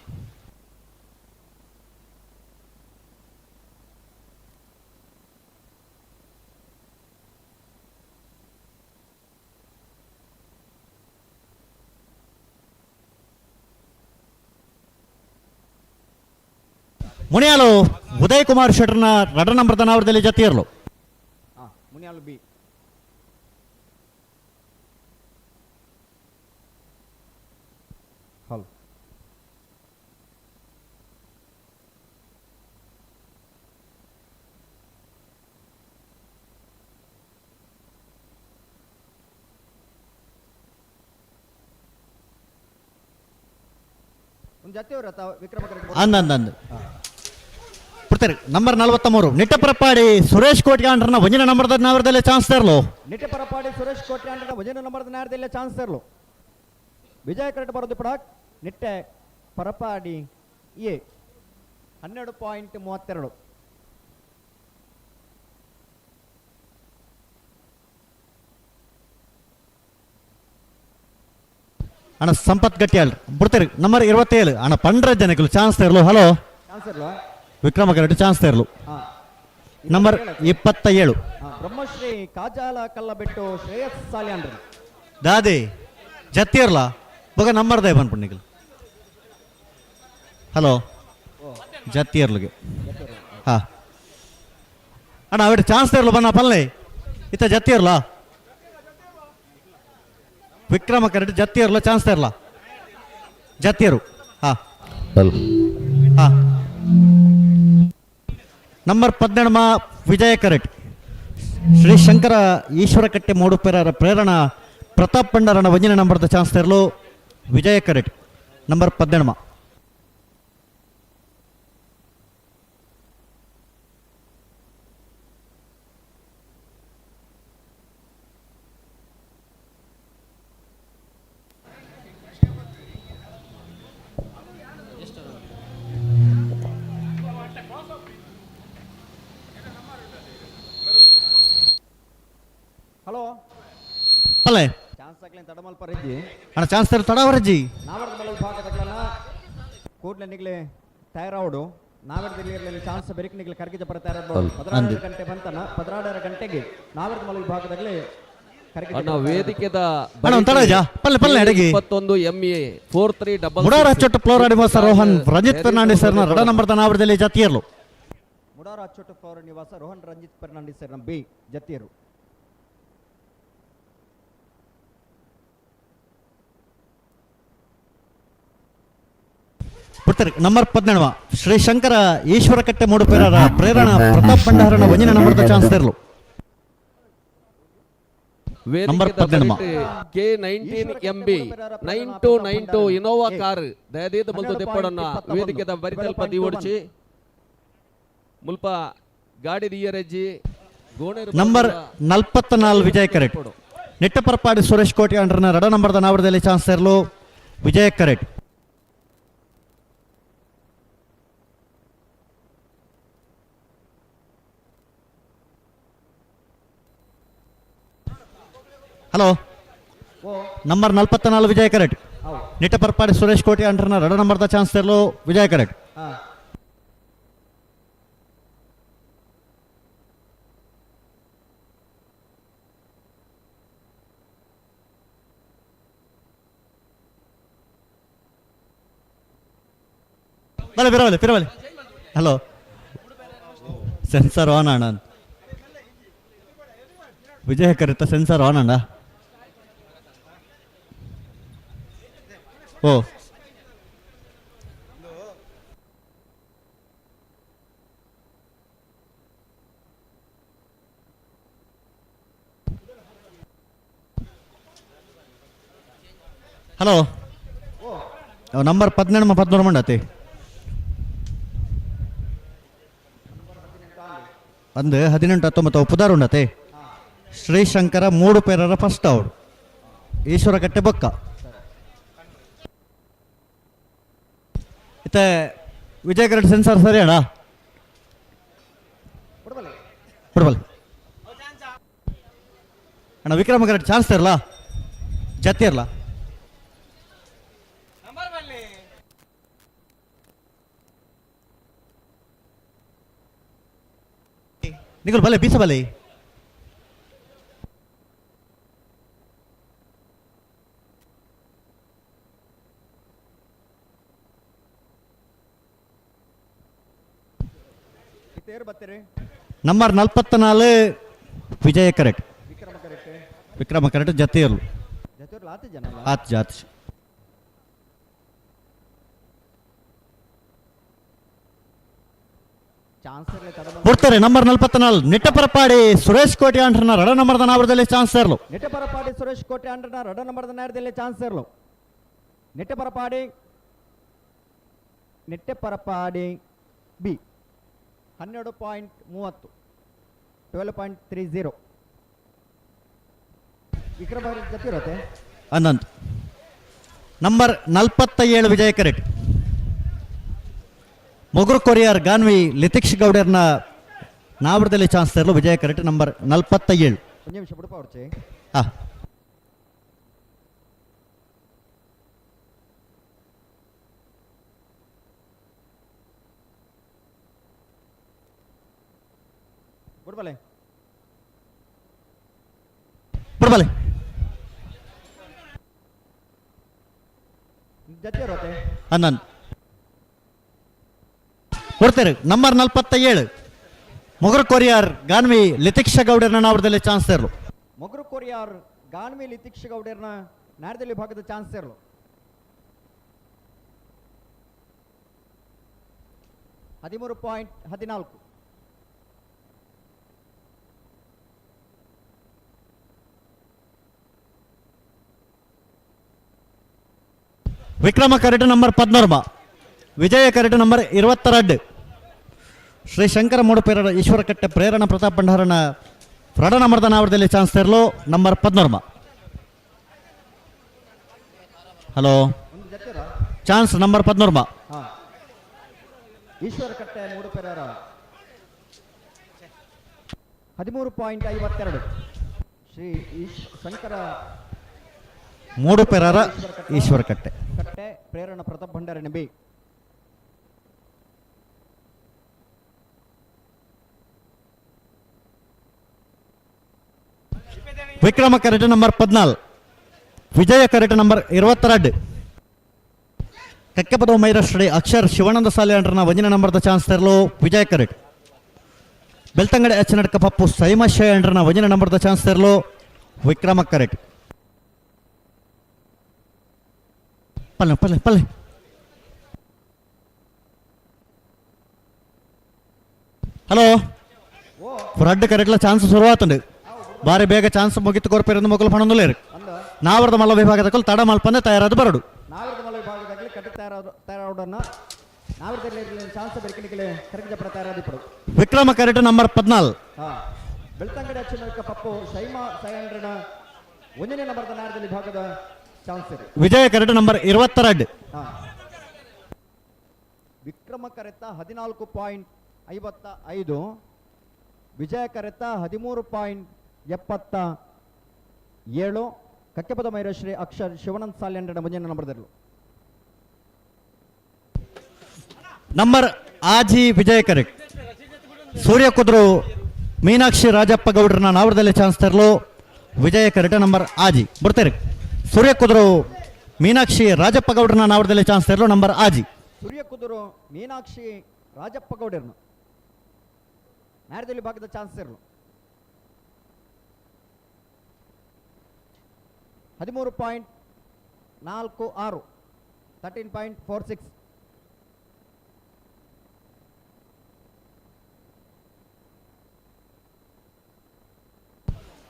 ಮುನಿಯಾಲು ಉದಯ್ ಕುಮಾರ್ ಶೆಟ್ಟರ್ನ ರಡ ನಂಬರ್ ದನಾವರದಲ್ಲಿ ಜತಿಯರ್ಲು. ಮುನಿಯಾಲು ಬಿ. ಹಲೋ ಒಂದು ಜತಿಯವ್ರ ವಿಕ್ರಮ ಅಂದ ಅಂದ ಅಂದ ಪುಡ್ತಾರೆ. ನಂಬರ್ 43 ನಿಟ್ಟಪರಪಾಡಿ ಸುರೇಶ್ ಕೋಟ್ಯಾಂಡ್ರನ್ನ ಒಂಜಿನ ನಂಬರ್ದ ನಾವರದಲ್ಲೇ ಚಾನ್ಸ್ ತರಲು. ನಿಟ್ಟಪರಪಾಡಿ ಸುರೇಶ್ ಕೋಟ್ಯಾಂಡ್ರನ್ನ ಒಂಜಿನ ನಂಬರ್ದ ನಾವರದಲ್ಲೇ ಚಾನ್ಸ್ ತರಲು. ವಿಜಯ ಕರೆಕ್ಟ್ ಬರೋದು ಪಡಕ್ ನಿಟ್ಟೆ ಪರಪಾಡಿ ಎ 12.32. ಅಣ್ಣ ಸಂಪತ್ ಗಟ್ಟಿಯಾಳ್ ಬಿಡ್ತಾರೆ. ನಂಬರ್ 27 ಅಣ್ಣ ಪಂಡ್ರ ಜನಕ್ಕಲು ಚಾನ್ಸ್ ತರಲು. ಹಲೋ ಚಾನ್ಸ್ ಇರಲು ವಿಕ್ರಮ ಕರೆಕ್ಟ್ ಚಾನ್ಸ್ ತರಲು. ನಂಬರ್ 27 ಬ್ರಹ್ಮಶ್ರೀ ಕಾಜಾಲ ಕಲ್ಲಬೆಟ್ಟು ಶ್ರೇಯಸ್ ಸಾಲ್ಯಾನ್ರಿ. ದಾದಿ ಜತ್ತಿರ್ಲ ಬೊಗ ನಂಬರ್ ದಾಯ ಬಂದ್ಪುಂಡಿಗಲ್. ಹಲೋ ಜತ್ತಿರ್ಲಿಗೆ ಹಾ ಅಣ್ಣ ಅವಿಡ ಚಾನ್ಸ್ ತರಲು ಬನ್ನ ಪಲ್ಲೆ ಇತ್ತ ಜತ್ತಿರ್ಲ ವಿಕ್ರಮ ಕರೆಕ್ಟ್ ಜತ್ತಿರ್ಲ ಚಾನ್ಸ್ ತರಲ ಜತ್ತಿಯರು. ಹಾ ಹಾ ನಂಬರ್ 18 ವಿಜಯ ಕರೆಟ್ ಶ್ರೀ ಶಂಕರ ಈಶ್ವರಕಟ್ಟೆ ಮೂಡುಪೆರರ ಪ್ರೇರಣಾ ಪ್ರತಾಪ್ ಪಂಡರನ ಒಂಜಿನ ನಂಬರ್ದ ಚಾನ್ಸ್ ತರಲು ವಿಜಯ ಕರೆಟ್ ನಂಬರ್ 18. ಹಲೋ ಪಲ್ಲೆ ಚಾನ್ಸ್ ಹಾಕ್ಲಿ ತಡಮಲ್ಪ ರೆಜ್ಜಿ ಅಣ್ಣ ಚಾನ್ಸ್ ತರ ತಡವರಜ್ಜಿ. ನಾವರ್ದ ಬಲ ವಿಭಾಗದಗಳನ್ನ ಕೂಡ್ಲೆ ನಿಗ್ಲೆ ತಯಾರಾವಡು ನಾವರ್ದಲ್ಲಿ ಚಾನ್ಸ್ ಬೆರಿಕ್ ನಿಗ್ಲೆ ಕರ್ಗಿಜ ಪರ ತಯಾರಾದ 16 ಗಂಟೆ ಬಂತನ 16 ಗಂಟೆಗೆ ನಾವರ್ದ ಮಲ ವಿಭಾಗದಲ್ಲಿ ಅಣ್ಣ ವೇದಿಕೆದ ಪಲ್ಲೆ ಪಲ್ಲೆ ಅಡಗಿ 21 MA 43 Mudar ಅಚ್ಚೊಟ್ಟು ಫ್ಲೋರಾ ನಿವಾಸ ರೋಹನ್ ರಂಜಿತ್ ಫೆರ್ನಾಂಡಿಸ್ ಸರ್ನ ರಡ ನಂಬರ್ ನಾವರದಲ್ಲಿ ಜತಿಯರ್ಲು. ಮುಡಾರ ಅಚ್ಚೊಟ್ಟು ಫ್ಲೋರಾ ನಿವಾಸ ರೋಹನ್ ರಂಜಿತ್ ಫೆರ್ನಾಂಡಿಸ್ ಸರ್ನ ಬಿ ಜತಿಯರು. ಬಿಡ್ತಾರೆ. ನಂಬರ್ 18 ಶ್ರೀ ಶಂಕರ ಈಶ್ವರಕಟ್ಟೆ ಮೂಡುಪೇರರ ಪ್ರೇರಣಾ ಪ್ರತಾಪ್ ಭಂಡಾರನ ಒಂಜಿನ ನಂಬರ್ದ ಚಾನ್ಸ್ ತರಲು. Number 18 K19 MB 9292 Innova car ದಯದೀದ ಬಲ್ತು ದೆಪ್ಪಡನ್ನ ವೇದಿಕೆದ ಬರಿತಲ್ಪ ದೀವೊಡ್ಚಿ ಮುಲ್ಪ ಗಾಡಿ ದಿಯರೆಜ್ಜಿ ಗೋಣೆರು. ನಂಬರ್ 44 ವಿಜಯ್ ಕರೆಟ್ ನಿಟ್ಟಪರಪಾಡಿ ಸುರೇಶ್ ಕೋಟಿ ಅಂಡ್ರನ ರಡ ನಂಬರ್ದ ನಾವರದಲ್ಲಿ ಚಾನ್ಸ್ ತರಲು ವಿಜಯ್ ಕರೆಟ್. Hello number 44 Vijay correct Nittaparapadi Suresh ಕೋಟಿ ಅಂಡ್ರನ ರಡ ನಂಬರ್ದ ಚಾನ್ಸ್ ತರಲು ವಿಜಯ್ ಕರೆಟ್. ಬಲೆ ಬಿರವಲೆ ಬಿರವಲೆ. Hello sensor on ಅಣ್ಣ ವಿಜಯ ಕರೆಕ್ಟ ಸೆನ್ಸರ್ ಆನ್ ಅಣ್ಣ. ಓ ಹಲೋ ನಂಬರ್ 18 13 ಮಂಡತಿ ಒಂದು 18 19 ಪುದಾರ್ ಉಂಡತೆ. ಶ್ರೀಶಂಕರ ಮೂಡು ಪೇರರ ಫಸ್ಟ್ ಔಟ್ ಈಶ್ವರಕಟ್ಟೆ ಬೊಕ್ಕ. ಇತ್ತೆ ವಿಜಯ ಕರೆಟ್ ಸೆನ್ಸರ್ ಸರಿ ಅಣ್ಣ ಬಿಡ್ಬಲ್ ಅಣ್ಣ ವಿಕ್ರಮ ಕರೆಟ್ ಚಾನ್ಸ್ ಇರಲ್ಲ ಜತ್ತಿ ಇರಲ್ಲ ನಿಕಲ್ ಬಲೆ ಬೀಸ ಬಲೆ ನಂಬರ್ 44 ವಿಜಯ ಕರೆಕ್ಟ್ ವಿಕ್ರಮ ಕರೆಕ್ಟ್ ಜತಿಯರ್ಲು ಆತ್ ಜಾತಿ ಕೊಡ್ತಾರೆ ನಂಬರ್ 44 ನಿಟ್ಟಪರಪಾಡಿ ಸುರೇಶ್ ಕೋಟಿ ಅಂಡ್ರನ ರಡ ನಂಬರ್ದ ನಾವರದಲ್ಲಿ ಚಾನ್ಸ್ ಇರಲು ನಿಟ್ಟಪರಪಾಡಿ ಸುರೇಶ್ ಕೋಟಿ ಅಂಡ್ರನ ರಡ ನಂಬರ್ದ ನಾವರದಲ್ಲಿ ಚಾನ್ಸ್ ಇರಲು ನಿಟ್ಟಪರಪಾಡಿ ನಿಟ್ಟಪರಪಾಡಿ ಬಿ 12.30 12.30 ವಿಕ್ರಮ ಜೊತೆ ಇರುತ್ತೆ ಅನಂತ್ ನಂಬರ್ 47 ವಿಜಯ correct Mogaru courier Ganvi ಲಿತಿಕ್ಷ್ ಗೌಡರ್ನ ನಾವರದಲ್ಲಿ chance ತರಲು ವಿಜಯ ಕರೆಕ್ಟ್ ನಂಬರ್ 47. ಒಂದು ನಿಮಿಷ ಬಿಡಪ್ಪ ಅವ್ರಚೆ. ಹಾಂ ಬಿಡ್ಬಲೆ ಬಿಡ್ಬಲೆ ಜೊತೆ ಇರುತ್ತೆ ಹನ್ನೊಂದು ಕೊಡ್ತಾರೆ number 47 Mogaru courier Ganvi ಲಿತಿಕ್ಷ ಗೌಡರ್ನ ನಾವರದಲ್ಲಿ chance ಇರಲು ಮೊಗರು ಕೊರಿಯರ್ ಗಾನ್ವಿ ಲಿತಿಕ್ಷ ಗೌಡರ್ನ ನಾಡದಲ್ಲಿ ಭಾಗದ ಚಾನ್ಸ್ ಇರಲು 13.14 ವಿಕ್ರಮ ಕರೆಟ್ ನಂಬರ್ 14 ವಿಜಯ ಕರೆಟ್ ನಂಬರ್ 22 ಶ್ರೀ ಶಂಕರ ಮೂಡುಪೇರರ ಈಶ್ವರಕಟ್ಟೆ ಪ್ರೇರಣ ಪ್ರತಾಪ್ ಭಂಡಾರನ ಫ್ರಡ ನಂಬರ್ದ ನಾವರದಲ್ಲಿ ಚಾನ್ಸ್ ತರಲು number 14. Hello chance number 14 Ishwarakatte ಮೂಡುಪೇರರ 13.52 ಶ್ರೀ ಶಂಕರ ಮೂಡುಪೆರರ ಈಶ್ವರಕಟ್ಟೆ ಕಟ್ಟೆ ಪ್ರೇರಣ ಪ್ರತಾಪ್ ಭಂಡಾರನ ಬಿ ವಿಕ್ರಮ ಕರೆಟ್ ನಂಬರ್ 14 ವಿಜಯ ಕರೆಟ್ ನಂಬರ್ 22 ಕಕ್ಕೆಪದವ ಮೈರ ಶ್ರೀ ಅಕ್ಷರ್ ಶಿವಾನಂದ ಸಾಲೆ ಅಂಡ್ರನ ಒಂದಿನ ನಂಬರ್ದ ಚಾನ್ಸ್ ತರಲು ವಿಜಯ ಕರೆಟ್ ಬೆಳ್ತಂಗಡಿ ಅಚ್ಚನಡ್ಕ ಪಪ್ಪು ಸೈಮಶಯ ಅಂಡ್ರನ ಒಂದಿನ ನಂಬರ್ದ ಚಾನ್ಸ್ ತರಲು ವಿಕ್ರಮ ಕರೆಟ್ ಪಲ್ಲೆ ಪಲ್ಲೆ ಪಲ್ಲೆ ಹಲೋ ಫ್ರಡ್ ಕರೆಕ್ಟ್ಲ ಚಾನ್ಸ್ ಶುರುವಾತಂಡು ಬಾರಿ ಬೇಗ ಚಾನ್ಸ್ ಮುಗಿತು ಕೊರ್ಪೇರಂದು ಮೊಕಲು ಪಣೊಂದುಲೇರು ನಾವರದ ಮಲ್ಲ ವಿಭಾಗದ ತಡ ಮಲ್ಪಂದೆ ತಯಾರಾದ ಬರಡು ನಾವರದ ಮಲ್ಲ ವಿಭಾಗದಾಗಲಿ ಕಟ್ಟ ತಯಾರಾಡೋಣ ನಾವರದಲ್ಲಿ ಚಾನ್ಸ್ ಬೆರಕಿನಿಗೆ ಕರೆಕ್ಟ್ ಜಪಡ ತಯಾರಾದಿಪ್ಪಡು ವಿಕ್ರಮ ಕರೆಕ್ಟ್ ನಂಬರ್ 14 ಹಾಂ ಬೆಳ್ತಂಗಡಿ ಅಚ್ಚನಕ ಪಪ್ಪು ಶೈಮಾ ಸೈಂಡ್ರನ ಒಂದನೇ ನಂಬರ್ದ ನಾರದಲ್ಲಿ ಭಾಗದ ಚಾನ್ಸ್ ಇದೆ ವಿಜಯ ಕರೆಕ್ಟ್ ನಂಬರ್ 22 ಹಾಂ ವಿಕ್ರಮ ಕರೆತ 14.55 ವಿಜಯ ಕರೆತ 13.77 ಕಕ್ಕೆಪದ ಮೈರಶ್ರೀ ಅಕ್ಷರ್ ಶಿವಾನಂದ ಸಾಲ್ಯಂಡ್ರನ ಮುಂದಿನ ನಂಬರ್ದಲ್ಲೂ ನಂಬರ್ ಆಜಿ ವಿಜಯ ಕರೆಕ್ಟ್ ಸೂರ್ಯ ಕುದ್ರು ಮೀನಾಕ್ಷಿ ರಾಜಪ್ಪ ಗೌಡ್ರನ್ನ ನಾವರದಲ್ಲಿ ಚಾನ್ಸ್ ತರಲು ವಿಜಯ ಕರೆಕ್ಟ್ ನಂಬರ್ ಆಜಿ ಬರ್ತಾರೆ ಸೂರ್ಯ ಕುದ್ರು ಮೀನಾಕ್ಷಿ ರಾಜಪ್ಪ ಗೌಡ್ರನ್ನ ನಾವರದಲ್ಲಿ ಚಾನ್ಸ್ ತರಲು ನಂಬರ್ ಆಜಿ ಸೂರ್ಯ ಕುದುರು ಮೀನಾಕ್ಷಿ ರಾಜಪ್ಪ ಗೌಡರನ್ನು ನಾರದಲ್ಲಿ ಭಾಗದ ಚಾನ್ಸ್ ಇರಲು 13.46 13.46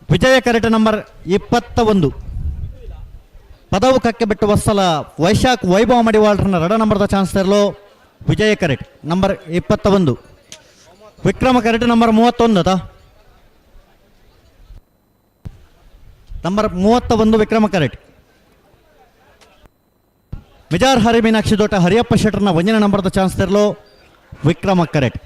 ವಿಜಯ ಕರೆಕ್ಟ್ ನಂಬರ್ 21 ಪದವು ಕಕ್ಕೆ ಬಿಟ್ಟು ವತ್ಸಲ ವೈಶಾಖ್ ವೈಭವ ಮಡಿವಾಳ್ರನ್ನ ರಡ ನಂಬರ್ದ ಚಾನ್ಸ್ ತರಲು ವಿಜಯ correct number 21 Vikrama correct number 31 ಅದ ನಂಬರ್ 31 ವಿಕ್ರಮ ಕರೆಕ್ಟ್ Mijar ಹರಿ ಮೀನಾಕ್ಷಿ ದೋಟ ಹರಿಯಪ್ಪ ಶೆಟ್ಟರ್ನ ಒಂದನೇ ನಂಬರ್ದ ಚಾನ್ಸ್ ತೆರಲು ವಿಕ್ರಮ ಕರೆಟ್.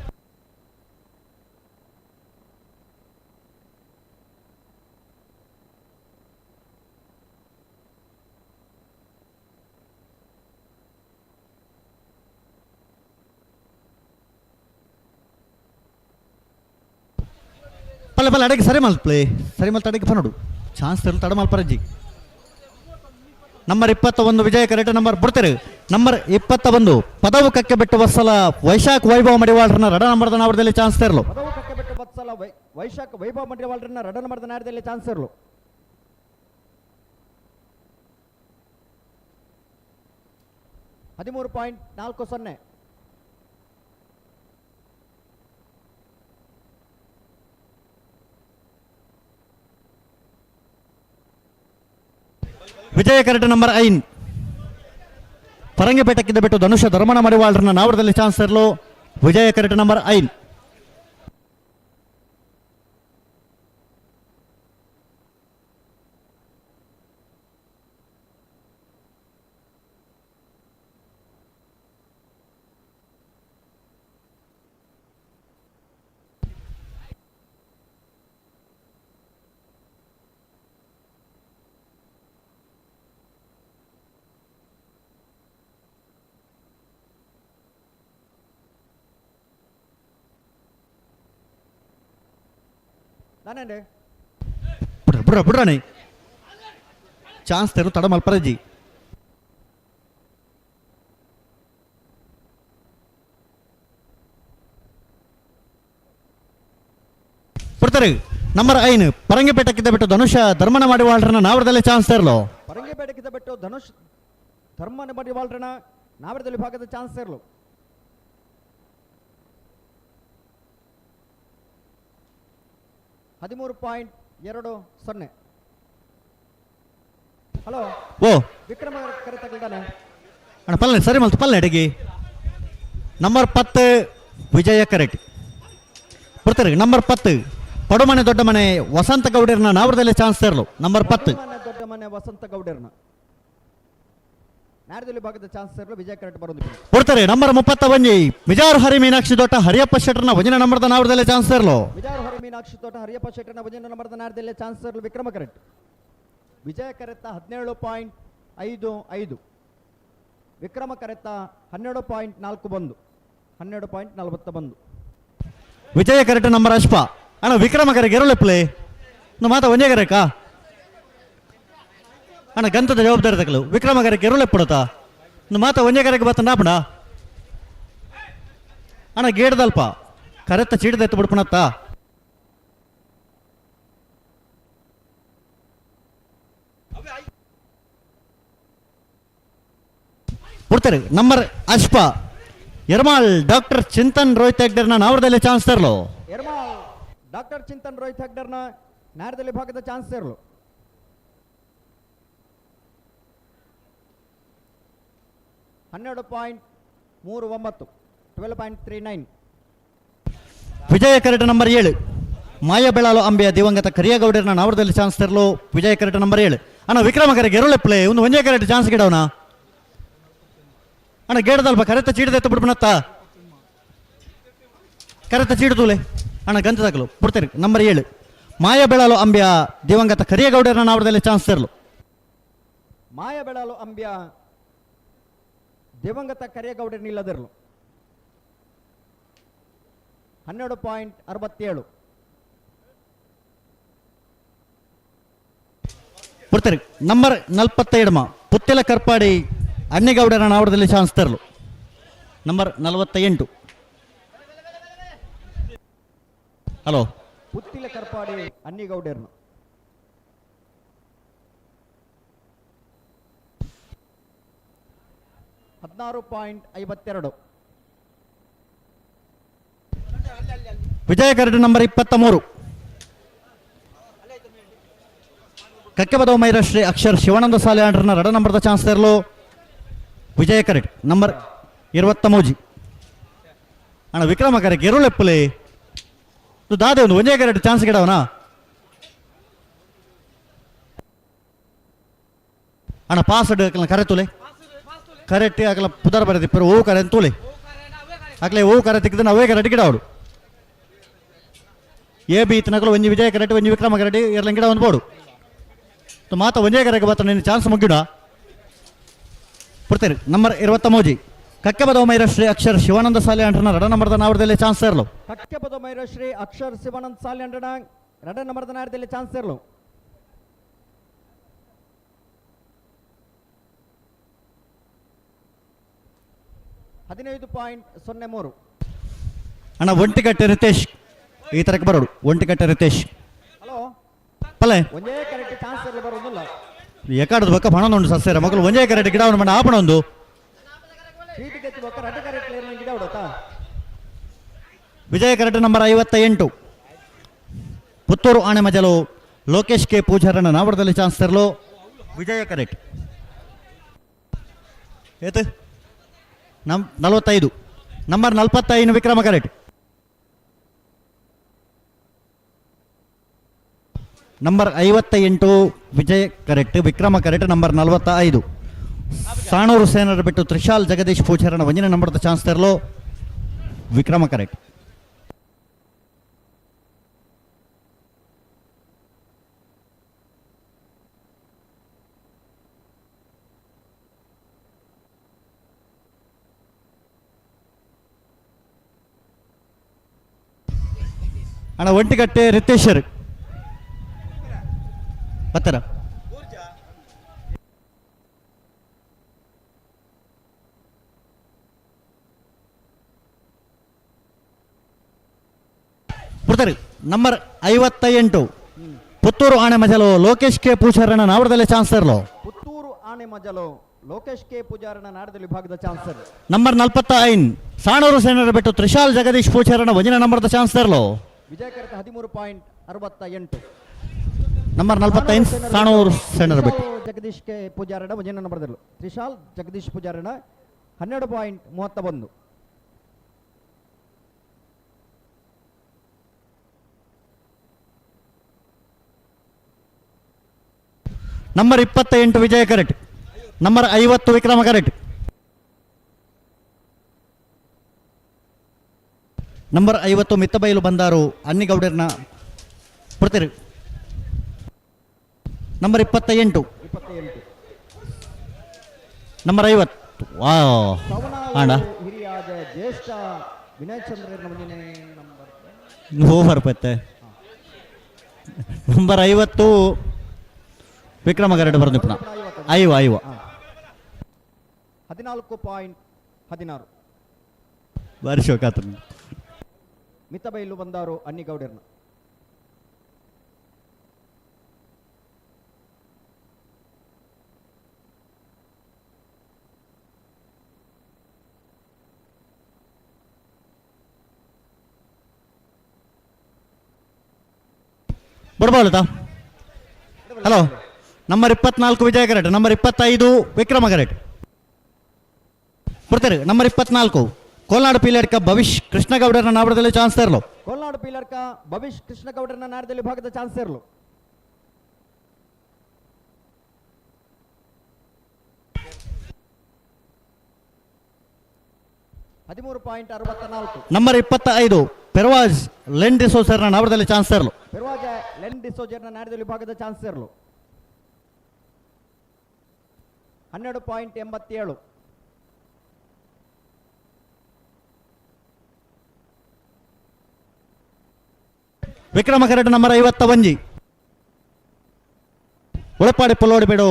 ಪಲ್ಲೆ ಪಲ್ಲೆ ಅಡಗೆ ಸರಿ ಮಲ್ಪ್ಲೆ ಸರಿ ಮಲ್ತ ಅಡಗೆ ಪನೋಡು ಚಾನ್ಸ್ ತೆರಲು ತಡ ಮಲ್ಪರಜ್ಜಿ. ನಂಬರ್ 21 ವಿಜಯ ಕರೆಕ್ಟ್ ನಂಬರ್ ಬಿಡ್ತಾರೆ. ನಂಬರ್ 21 ಪದವು ಕಕ್ಕೆ ಬಿಟ್ಟು ವತ್ಸಲ ವೈಶಾಖ್ ವೈಭವ ಮಡಿವಾಳರನ್ನ ರಡ ನಂಬರ್ದ ನಾವರದಲ್ಲಿ ಚಾನ್ಸ್ ತೆರಲು. ಪದವು ಕಕ್ಕೆ ಬಿಟ್ಟು ವತ್ಸಲ ವೈಶಾಖ್ ವೈಭವ ಮಡಿವಾಳರನ್ನ ರಡ ನಂಬರ್ದ ನಾವರದಲ್ಲಿ ಚಾನ್ಸ್ ತೆರಲು. 13.40. ವಿಜಯ ಕರೆಕ್ಟ್ ನಂಬರ್ 5 ಪರಂಗಿಪೇಟಕ್ಕಿಂತ ಬಿಟ್ಟು ಧನುಷ ಧರ್ಮನ ಮಡಿವಾಳರನ್ನ ನಾವರದಲ್ಲಿ ಚಾನ್ಸ್ ತರಲು ವಿಜಯ ಕರೆಕ್ಟ್ ನಂಬರ್ 5. ಬಿಡ್ರ ಬಿಡ್ರಾಣಿ ಚಾನ್ಸ್ ತೆರು ತಡ ಮಲ್ಪರಜ್ಜಿ. ಬಿಡ್ತಾರೆ ನಂಬರ್ 5 ಪರಂಗಿಪೇಟಕ್ಕಿಂತ ಬಿಟ್ಟು ಧನುಷ ಧರ್ಮನ ಮಾಡಿವಾಳ್ರನ್ನ ನಾವರದಲ್ಲಿ ಚಾನ್ಸ್ ತೆರಲು. ಪರಂಗಿಪೇಟಕ್ಕಿಂತ ಬಿಟ್ಟು ಧನುಷ್ ಧರ್ಮನ ಮಾಡಿವಾಳ್ರನ್ನ ನಾವರದಲ್ಲಿ ಭಾಗದ ಚಾನ್ಸ್ ತೆರಲು. 13.20. ಹಲೋ ಓ ವಿಕ್ರಮ ಕರೆ ತಗಲ್ದಾನೆ ಅಣ್ಣ ಪಲ್ಲೆ ಸರಿ ಮಲ್ತು ಪಲ್ಲೆ ಅಡಿಗೆ. ನಂಬರ್ 10 ವಿಜಯ ಕರೆಕ್ಟ್ ಬರ್ತಾರೆ. ನಂಬರ್ 10 ಪಡುಮನೆ ದೊಡ್ಡ ಮನೆ ವಸಂತ ಗೌಡರ್ನ ನಾವರದಲ್ಲಿ ಚಾನ್ಸ್ ತೆರಲು. ನಂಬರ್ 10 ದೊಡ್ಡ ಮನೆ ವಸಂತ ಗೌಡರ್ನ ನಾಡದಲ್ಲಿ ಭಾಗದ ಚಾನ್ಸ್ ತೆರಲು ವಿಜಯ ಕರೆಕ್ಟ್ ಬರೋದು ಕೊಡ್ತಾರೆ. ನಂಬರ್ 31 ಮಿಜಾರ್ ಹರಿ ಮೀನಾಕ್ಷಿ ದೊಡ್ಡ ಹರಿಯಪ್ಪ ಶೆಟ್ಟರ್ನ ವಜನ ನಂಬರ್ದ ನಾವರದಲ್ಲಿ ಚಾನ್ಸ್ ತೆರಲು. ಮಿಜಾರ್ ಹರಿ ಮೀನಾಕ್ಷಿ ದೊಡ್ಡ ಹರಿಯಪ್ಪ ಶೆಟ್ಟರ್ನ ವಜನ ನಂಬರ್ದ ನಾಡದಲ್ಲಿ ಚಾನ್ಸ್ ತೆರಲು ವಿಕ್ರಮ ಕರೆಕ್ಟ್. ವಿಜಯ ಕರೆತ್ತ 17.55, ವಿಕ್ರಮ ಕರೆತ್ತ 12.41, 12.41. ವಿಜಯ ಕರೆಕ್ಟ್ ನಂಬರ್ ಅಶ್ಪ ಅಣ್ಣ ವಿಕ್ರಮ ಕರೆಗೆ ಎರಳೆ ಪ್ಲೇ ಮಾತಾ ಒಂದೇ ಕರೆಕಾ ಅಣ್ಣ ಗಂತದ ಜವಾಬ್ದಾರಿ ತಕಲು ವಿಕ್ರಮ ಕರೆಗೆ ಎರಳೆ ಪಡತಾ ಮಾತಾ ಒಂದೇ ಕರೆಗೆ ಬತ್ತ ನಾಪಣ ಅಣ್ಣ ಗೇಡ್ದಲ್ಪ ಕರೆತ್ತ ಚೀಟದ ಎತ್ತು ಬಿಡ್ಪಣತ್ತ. ಬಿಡ್ತಾರೆ ನಂಬರ್ ಅಶ್ಪ ಎರ್ಮಾಳ್ ಡಾಕ್ಟರ್ ಚಿಂತನ್ ರೋಹಿತ್ ಹೆಗ್ಡರ್ನ ನಾವರದಲ್ಲಿ ಚಾನ್ಸ್ ತರಲು. ಎರ್ಮಾಳ್ ಡಾಕ್ಟರ್ ಚಿಂತನ್ ರೋಹಿತ್ ಹೆಗ್ಡರ್ನ ನಾಡದಲ್ಲಿ ಭಾಗದ ಚಾನ್ಸ್ ತರಲು. 12.39, 12.39. ವಿಜಯ ಕರೆಕ್ಟ್ ನಂಬರ್ 7 ಮಾಯಬೆಳಾಲು ಅಂಬೆಯ ದಿವಂಗತ ಕರಿಯಗೌಡರನ್ನ ನಾವರದಲ್ಲಿ ಚಾನ್ಸ್ ತರಲು ವಿಜಯ ಕರೆಕ್ಟ್ ನಂಬರ್ 7. ಅಣ್ಣ ವಿಕ್ರಮ ಕರೆಗೆ ಎರಳೆ ಪ್ಲೇ ಒಂದು ಒಂದೇ ಕರೆಕ್ಟ್ ಚಾನ್ಸ್ ಗಿಡವನ ಅಣ್ಣ ಗೇಡದಲ್ಪ ಕರೆತ ಚೀಟದ ಎತ್ತು ಬಿಡ್ಬಣತ್ತ ಕರೆತ ಚೀಟ ತೂಲೆ ಅಣ್ಣ ಗಂತ ತಕಲು ಬಿಡ್ತಾರೆ. ನಂಬರ್ 7 ಮಾಯಬೆಳಾಲು ಅಂಬ್ಯ ದಿವಂಗತ ಕರಿಯಗೌಡರನ್ನ ನಾವರದಲ್ಲಿ ಚಾನ್ಸ್ ತರಲು. ಮಾಯಬೆಳಾಲು ಅಂಬ್ಯ ದಿವಂಗತ ಕರಿಯಗೌಡರ ನಿಲ್ಲದಿರಲು 12.67. ಬಿಡ್ತಾರೆ ನಂಬರ್ 47 ಪುತ್ತಿಲ ಕರ್ಪಾಡಿ ಅಣ್ಣಿಗೌಡರ ನಾವರದಲ್ಲಿ ಚಾನ್ಸ್ ತರಲು. ನಂಬರ್ 48. ಹಲೋ ಪುತ್ತಿಲ ಕರ್ಪಾಡಿ ಅನ್ನಿಗೌಡರನ್ನು 16.52. ವಿಜಯ ಕರಡು ನಂಬರ್ 23 ಕಕ್ಕೆಬದವ ಮೈರಶ್ರೀ ಅಕ್ಷರ್ ಶಿವಾನಂದ ಸಾಲೆ ಆಂಡ್ರನ ರಡ ನಂಬರ್ದ ಚಾನ್ಸ್ ತರಲು ವಿಜಯ ಕರೆಕ್ಟ್ ನಂಬರ್ 23. ಅಣ್ಣ ವಿಕ್ರಮ ಕರೆಕ್ಟ್ ಎರುಳೆಪ್ಪಲೆ ದಾದೆ ಒಂದು ಒಂದೇ ಕರೆಕ್ಟ್ ಚಾನ್ಸ್ ಗಿಡವನ ಅಣ್ಣ ಪಾಸ್ ಕರೆ ತುಲೆ ಕರೆಕ್ಟ್ ಆಗಲ ಪುದರ್ ಬರೆದಿಪ್ಪರು ಓ ಕರೆ ತೋಲೆ ಆಗಲೇ ಓ ಕರೆ ತಿಕ್ಕಿದ ಅವೇ ಕರೆಕ್ಟ್ ಗಿಡ ಅವಡು ಎ ಬಿ ಇತ್ತನಕಲು ಒಂಜಿ ವಿಜಯ ಕರೆಕ್ಟ್ ಒಂಜಿ ವಿಕ್ರಮ ಕರೆಕ್ಟ್ ಎರಲ ಗಿಡ ಒಂದು ಬೋಡು ಮಾತ ಒಂಜೇ ಕರೆಗೆ ಬರ್ತಾನೆ ನಿನ್ನ ಚಾನ್ಸ್ ಮುಗಿಡ ಪುಡ್ತೇನೆ. ನಂಬರ್ 23 ಕಕ್ಕೆಬದ ಮೈರ ಶ್ರೀ ಅಕ್ಷರ್ ಶಿವಾನಂದ ಸಾಲೆ ಅಂಟನ ರಡ ನಂಬರ್ದ ನಾವರದಲ್ಲಿ ಚಾನ್ಸ್ ಇರಲು. ಕಕ್ಕೆಬದ ಮೈರ ಶ್ರೀ ಅಕ್ಷರ್ ಶಿವಾನಂದ ಸಾಲೆ ಅಂಟನ ರಡ ನಂಬರ್ದ ನಾವರದಲ್ಲಿ ಚಾನ್ಸ್ ಇರಲು. ಹದಿನೈದು ಪಾಯಿಂಟ್ ಸೊನ್ನೆ ಮೂರು. ಅಣ್ಣ ಒಂಟಿಕಟ್ಟೆ ರಿತೇಶ್ ಈ ತರಕ್ಕೆ ಬರೋಡು. ಒಂಟಿಕಟ್ಟೆ ರಿತೇಶ್ ಹಲೋ ಪಲ್ಲೆ ಒಂದೇ ಕರೆಕ್ಟ್ ಚಾನ್ಸ್ ಇರಲಿ ಬರೋದಿಲ್ಲ. ಎಕಾಡದ ಬಕ್ಕ ಪಣೊಂದು ಸಸ್ಯರ ಮಕ್ಕಳು ಒಂದೇ ಕರೆಕ್ಟ್ ಗಿಡ ಮಣ್ಣ ಆಪಣೊಂದು. Vijaya correct number 58 Puttur Anemajalu Lokesh K ಪೂಜಾರಣ್ಣ ನಾವರದಲ್ಲಿ ಚಾನ್ಸ್ ತರಲು ವಿಜಯ ಕರೆಕ್ಟ್ ಏತು ನಮ್ 45 number 45 Vikrama correct number 58 Vijaya ಕರೆಕ್ಟ್ ವಿಕ್ರಮ ಕರೆಕ್ಟ್ ನಂಬರ್ 45 ಸಾಣೂರು ಸೇನರ ಬಿಟ್ಟು ತ್ರಿಶಾಲ್ ಜಗದೀಶ್ ಪೂಜಾರಣ್ಣ ಒಂದಿನ ನಂಬರ್ದ ಚಾನ್ಸ್ ತರಲು ವಿಕ್ರಮ ಕರೆಕ್ಟ್. ಅಣ್ಣ ಒಂಟಿಕಟ್ಟೆ ರಿತೇಶರ್ ಬತ್ತರ ಪುಡ್ತಾರೆ. ನಂಬರ್ 58 ಪುತ್ತೂರು ಆಣೆ ಮಜಲು ಲೋಕೇಶ್ ಕೆ ಪೂಜಾರಣ್ಣ ನಾವರದಲ್ಲಿ ಚಾನ್ಸ್ ತರಲು. ಪುತ್ತೂರು ಆಣೆ ಮಜಲು ಲೋಕೇಶ್ ಕೆ ಪೂಜಾರಣ್ಣ ನಾಡದಲ್ಲಿ ವಿಭಾಗದ ಚಾನ್ಸರ್. ನಂಬರ್ 45 ಸಾಣೂರು ಸೇನರ ಬಿಟ್ಟು ತ್ರಿಶಾಲ್ ಜಗದೀಶ್ ಪೂಜಾರಣ್ಣ ಒಂದಿನ ನಂಬರ್ದ ಚಾನ್ಸ್ ತರಲು. ವಿಜಯಕರ್ತ 13.68. ನಂಬರ್ 45 ಸಾಣೂರು ಸೇನರ ಬಿಟ್ಟು ಜಗದೀಶ್ ಕೆ ಪೂಜಾರಣ್ಣ ಒಂದಿನ ನಂಬರ್ದಲ್ಲೂ ತ್ರಿಶಾಲ್ ಜಗದೀಶ್ ಪೂಜಾರಣ್ಣ 12.31. Number 28 Vijaya correct number 50 Vikrama correct number 50 Mittabailu Bandaru ಅನ್ನಿಗೌಡರ್ನ ಪುಡ್ತೀರಿ. ನಂಬರ್ 28 ನಂಬರ್ 50 ವಾ ಅಣ್ಣ ಜ್ಯೇಷ್ಠ ವಿನಯ್ ಚಂದ್ರ ಓವರ್ ಪತ್ತೆ ನಂಬರ್ 50 ವಿಕ್ರಮ ಗರಡೆ ಬರೋದು ಪುನಃ ಐವ ಐವ 14.16. ಭಾರಿ ಶೋಕಾತ್ರ. ಮಿತ್ತಬೈಲು ಬಂದಾರು ಅನ್ನಿಗೌಡರ್ನ. ಬರ್ಬೋದಾ? ಹಲೋ ನಂಬರ್ 24 ವಿಜಯ ಕರೆಕ್ಟ್ ನಂಬರ್ 25 ವಿಕ್ರಮ ಕರೆಕ್ಟ್ ಕೊಡ್ತಾರೆ. ನಂಬರ್ 24 ಕೋಲ್ನಾಡು ಪೀಲರ್ಕ ಭವಿಷ್ ಕೃಷ್ಣಗೌಡರನ್ನ ನಾವರದಲ್ಲಿ ಚಾನ್ಸ್ ತರಲು. ಕೋಲ್ನಾಡು ಪೀಲರ್ಕ ಭವಿಷ್ ಕೃಷ್ಣಗೌಡರನ್ನ ನಾಡದಲ್ಲಿ ಭಾಗದ ಚಾನ್ಸ್ ತರಲು. 13.64. ನಂಬರ್ 25 ಪೆರ್ವಾಜ್ ಲೆನ್ ಡಿಸೋಸರ್ನ ನಾವರದಲ್ಲಿ ಚಾನ್ಸ್ ತರಲು. ಪೆರ್ವಾಜ್ ಲೆನ್ ಡಿಸೋಜರ್ನ ನಾಡದಲ್ಲಿ ವಿಭಾಗದ ಚಾನ್ಸ್ ತರಲು. 12.87. ವಿಕ್ರಮ ಕರೆಕ್ಟ್ ನಂಬರ್ 51 ಉಳಪಾಡಿ ಪಲ್ಲೋಡಿ ಬೇಡು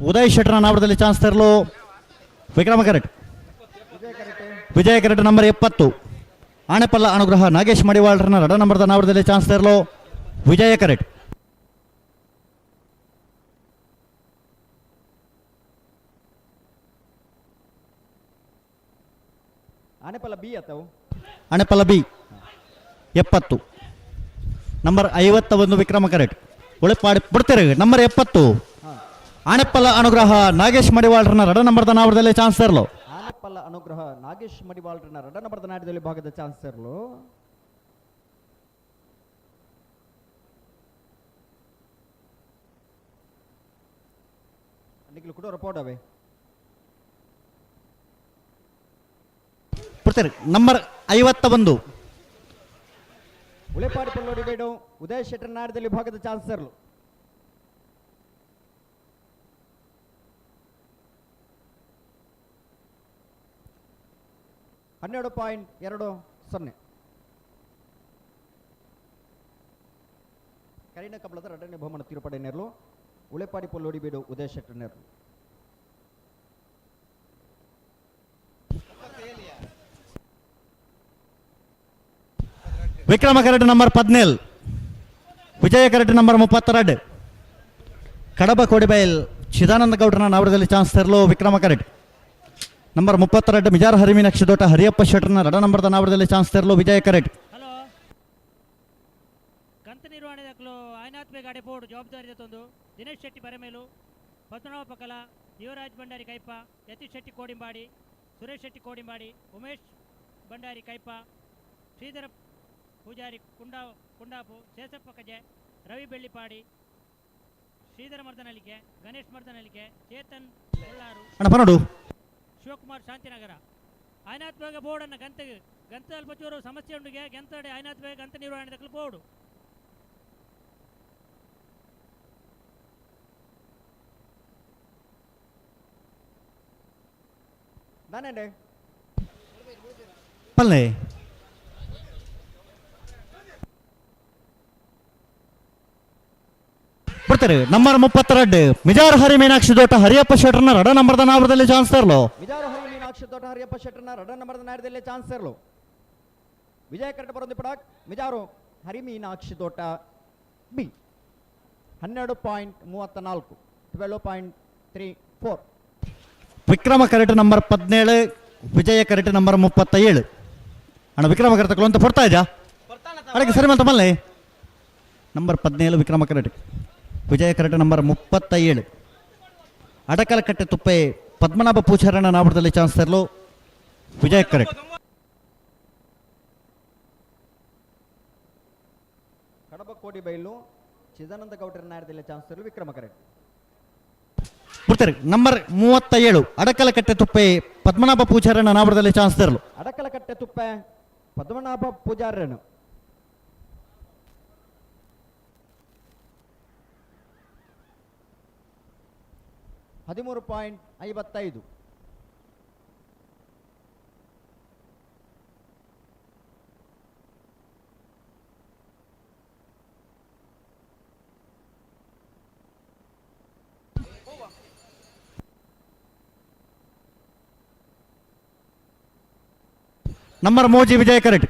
ಉದಯ್ ಶೆಟ್ಟರ್ನ ನಾವರದಲ್ಲಿ ಚಾನ್ಸ್ ತರಲು ವಿಕ್ರಮ ಕರೆಕ್ಟ್. ವಿಜಯ ಕರೆಕ್ಟ್ ನಂಬರ್ 70 ಆಣೆಪಲ್ಲ ಅನುಗ್ರಹ ನಾಗೇಶ್ ಮಡಿವಾಳರನ್ನ ರಡ ನಂಬರ್ದ ನಾವರದಲ್ಲಿ ಚಾನ್ಸ್ ತರಲು ವಿಜಯ ಕರೆಕ್ಟ್. ಆಣೆಪಲ್ಲ ಬಿ ಅಥವಾ ಅಣೆಪಲ್ಲ ಬಿ 70 ನಂಬರ್ 51 ವಿಕ್ರಮ ಕರೆಕ್ಟ್ ಉಳಿಪಾಡಿ ಬಿಡ್ತೀರಿ. ನಂಬರ್ 70 ಆಣೆಪಲ್ಲ ಅನುಗ್ರಹ ನಾಗೇಶ್ ಮಡಿವಾಳರನ್ನ ರಡ ನಂಬರ್ದ ನಾವರದಲ್ಲಿ ಚಾನ್ಸ್ ತರಲು. ಆನೆಪಲ್ಲ ಅನುಗ್ರಹ ನಾಗೇಶ್ ಮಡಿವಾಳರನ್ನ ರಡ ನಂಬರ್ದ ನಾಡದಲ್ಲಿ ಭಾಗದ ಚಾನ್ಸ್ ತರಲು. ನಿಖಿಲ್ ಕೂಡ ರಿಪೋರ್ಟ್ ಅವೇ. ಬಿಡ್ತಾರೆ ನಂಬರ್ 51. ಉಳೆಪಾಡಿ ಪಲ್ಲೋಡಿ ಬೇಡು ಉದಯ ಶೆಟ್ಟರ್ ನಾಡದಲ್ಲಿ ವಿಭಾಗದ ಚಾನ್ಸರ್ಲು. 12.20. ಕರಿನ ಕಬಲದ ಎರಡನೇ ಬಹುಮಾನ ತೀರ್ಪಡೆ ನೇರಲು ಉಳೆಪಾಡಿ ಪಲ್ಲೋಡಿ ಬೇಡು ಉದಯ ಶೆಟ್ಟರ್ ನೇರಲು. ವಿಕ್ರಮ ಕರೆಟ್ ನಂಬರ್ 17, ವಿಜಯ correct number 32. Kadaba ಕೋಡಿಬೈಲ್ Chidananda ಗೌಡರನ ನಾವರದಲ್ಲಿ chance ತರಲು ವಿಕ್ರಮ ಕರೆಟ್ ನಂಬರ್ 32. ಮಿಜಾರ್ ಹರಿಮೀನಾಕ್ಷಿ ದೋಟ ಹರಿಯಪ್ಪ ಶೆಟ್ಟರ್ನ ರಡ ನಂಬರ್ದ ನಾವರದಲ್ಲಿ ಚಾನ್ಸ್ ತರಲು ವಿಜಯ ಕರೆಟ್. ಹಲೋ ಕಂತ ನಿರ್ವಹಣೆ ದಾಖಲು ಆಯ್ನಾತ್ಮೆ ಗಾಡಿ ಬೋರ್ಡ್ ಜವಾಬ್ದಾರಿ ತಂದು ದಿನೇಶ್ ಶೆಟ್ಟಿ ಬರಮೇಲು, ಪದ್ಮನಾಭ ಪಕಲ, ಯುವರಾಜ್ ಭಂಡಾರಿ ಕೈಪ, ಯತೀಶ್ ಶೆಟ್ಟಿ ಕೋಡಿಂಬಾಡಿ, ಸುರೇಶ್ ಶೆಟ್ಟಿ ಕೋಡಿಂಬಾಡಿ, ಉಮೇಶ್ ಭಂಡಾರಿ ಕೈಪ, ಶ್ರೀಧರ ಪೂಜಾರಿ ಕುಂಡಾಪು, ಶೇಷಪ್ಪ ಕಜೆ, ರವಿ ಬೆಳ್ಳಿಪಾಡಿ, ಶ್ರೀಧರ ಮರ್ದನಲಿಕೆ, ಗಣೇಶ್ ಮರ್ದನಲಿಕೆ, ಚೇತನ್ ಕೊಲ್ಲಾರು, ಶಿವಕುಮಾರ್ ಶಾಂತಿನಗರ. ಆಯ್ನಾಥ್ ಬೇಗ ಬೋರ್ಡನ್ನು ಗಂತೆಗೆ ಗಂತ ಅಲ್ಪ ಚೂರು ಸಮಸ್ಯೆ ಉಂಡುಗೆ ಗಂತಡೆ ಆಯ್ನಾಥ್ ಬೇಗ ಗಂತ ನಿರ್ವಹಣೆ ದಕ್ಕಲು ಬೋರ್ಡು. ನಾನೇ ಪಲ್ಲೆ ಬರ್ತಾರೆ ನಂಬರ್ 32 ಮಿಜಾರ್ ಹರಿ ಮೀನಾಕ್ಷಿ ದೋಟ ಹರಿಯಪ್ಪ ಶೆಟ್ಟರ್ನ ರಡ ನಂಬರ್ದ ನಾವರದಲ್ಲಿ ಚಾನ್ಸ್ ತರಲು. ಮಿಜಾರ್ ಹರಿ ಮೀನಾಕ್ಷಿ ದೋಟ ಹರಿಯಪ್ಪ ಶೆಟ್ಟರ್ನ ರಡ ನಂಬರ್ದ ನಾಡದಲ್ಲಿ ಚಾನ್ಸ್ ತರಲು. ವಿಜಯ ಕರೆಟ್ ಬರೋದು ಪಡಾಕ್ ಮಿಜಾರು ಹರಿ Meenakshi ದೋಟ B 12.34 12.34. Vikrama correct number 17, ವಿಜಯ ಕರೆಟ್ ನಂಬರ್ 37. ಅಣ್ಣ ವಿಕ್ರಮ ಕರೆಟ್ ತಗೊಳ್ಳುವಂತ ಕೊಡ್ತಾ ಇದ್ಯಾ? ಅದಕ್ಕೆ ಸರಿ ಮಲ್ತ ಮಲ್ಲೆ. ನಂಬರ್ 17 ವಿಕ್ರಮ ಕರೆಟ್, ವಿಜಯ ಕರೆಟ್ ನಂಬರ್ 37. ಅಡಕಲಕಟ್ಟೆ ತುಪ್ಪೆ ಪದ್ಮನಾಭ ಪೂಜಾರಣ್ಣ ನಾವರದಲ್ಲಿ ಚಾನ್ಸ್ ತರಲು ವಿಜಯ ಕರೆಟ್. ಕಡಬ ಕೋಡಿಬೈಲು ಚಿದಾನಂದ ಗೌಡರ ನಾಡದಲ್ಲಿ ಚಾನ್ಸ್ ತರಲು ವಿಕ್ರಮ ಕರೆಟ್. ಬರ್ತಾರೆ ನಂಬರ್ 37 ಅಡಕಲಕಟ್ಟೆ ತುಪ್ಪೆ ಪದ್ಮನಾಭ ಪೂಜಾರಣ್ಣ ನಾವರದಲ್ಲಿ ಚಾನ್ಸ್ ತರಲು. ಅಡಕಲಕಟ್ಟೆ ತುಪ್ಪೆ ಪದ್ಮನಾಭ ಪೂಜಾರಣ್ಣ 13.55. ನಂಬರ್ ಮೋಜಿ ವಿಜಯ ಕರೆಟ್.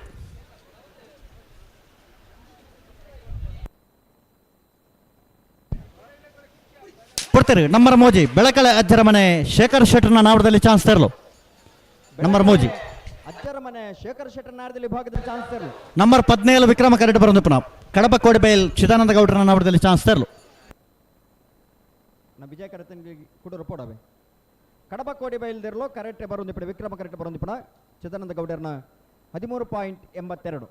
ಕೊಡ್ತಾರೆ ನಂಬರ್ ಮೋಜಿ ಬೆಳಕಳೆ ಅಜ್ಜರ ಮನೆ ಶೇಖರ್ ಶೆಟ್ಟರ್ನ ನಾವರದಲ್ಲಿ ಚಾನ್ಸ್ ತರಲು. ನಂಬರ್ ಮೋಜಿ ಅಜ್ಜರ ಮನೆ ಶೇಖರ್ ಶೆಟ್ಟರ್ ನಾಡದಲ್ಲಿ ಭಾಗದಲ್ಲಿ ಚಾನ್ಸ್ ತರಲು. ನಂಬರ್ 17 ವಿಕ್ರಮ ಕರೆಟ್ ಬರೋದು ಪುನಃ ಕಡಬ ಕೋಡಿಬೈಲ್ ಚಿದಾನಂದ ಗೌಡರನ ನಾವರದಲ್ಲಿ ಚಾನ್ಸ್ ತರಲು. ವಿಜಯ ಕರೆತನಿಗೆ ಕುಡರು ಪೋಡವೆ ಕಡಬ ಕೋಡಿಬೈಲ್ ದಿರಲು ಕರೆಕ್ಟ್ ಬರೋದು ಪಡ ವಿಕ್ರಮ ಕರೆಕ್ಟ್ ಬರೋದು ಪಡ ಚಿದಾನಂದ ಗೌಡರನ 13.82.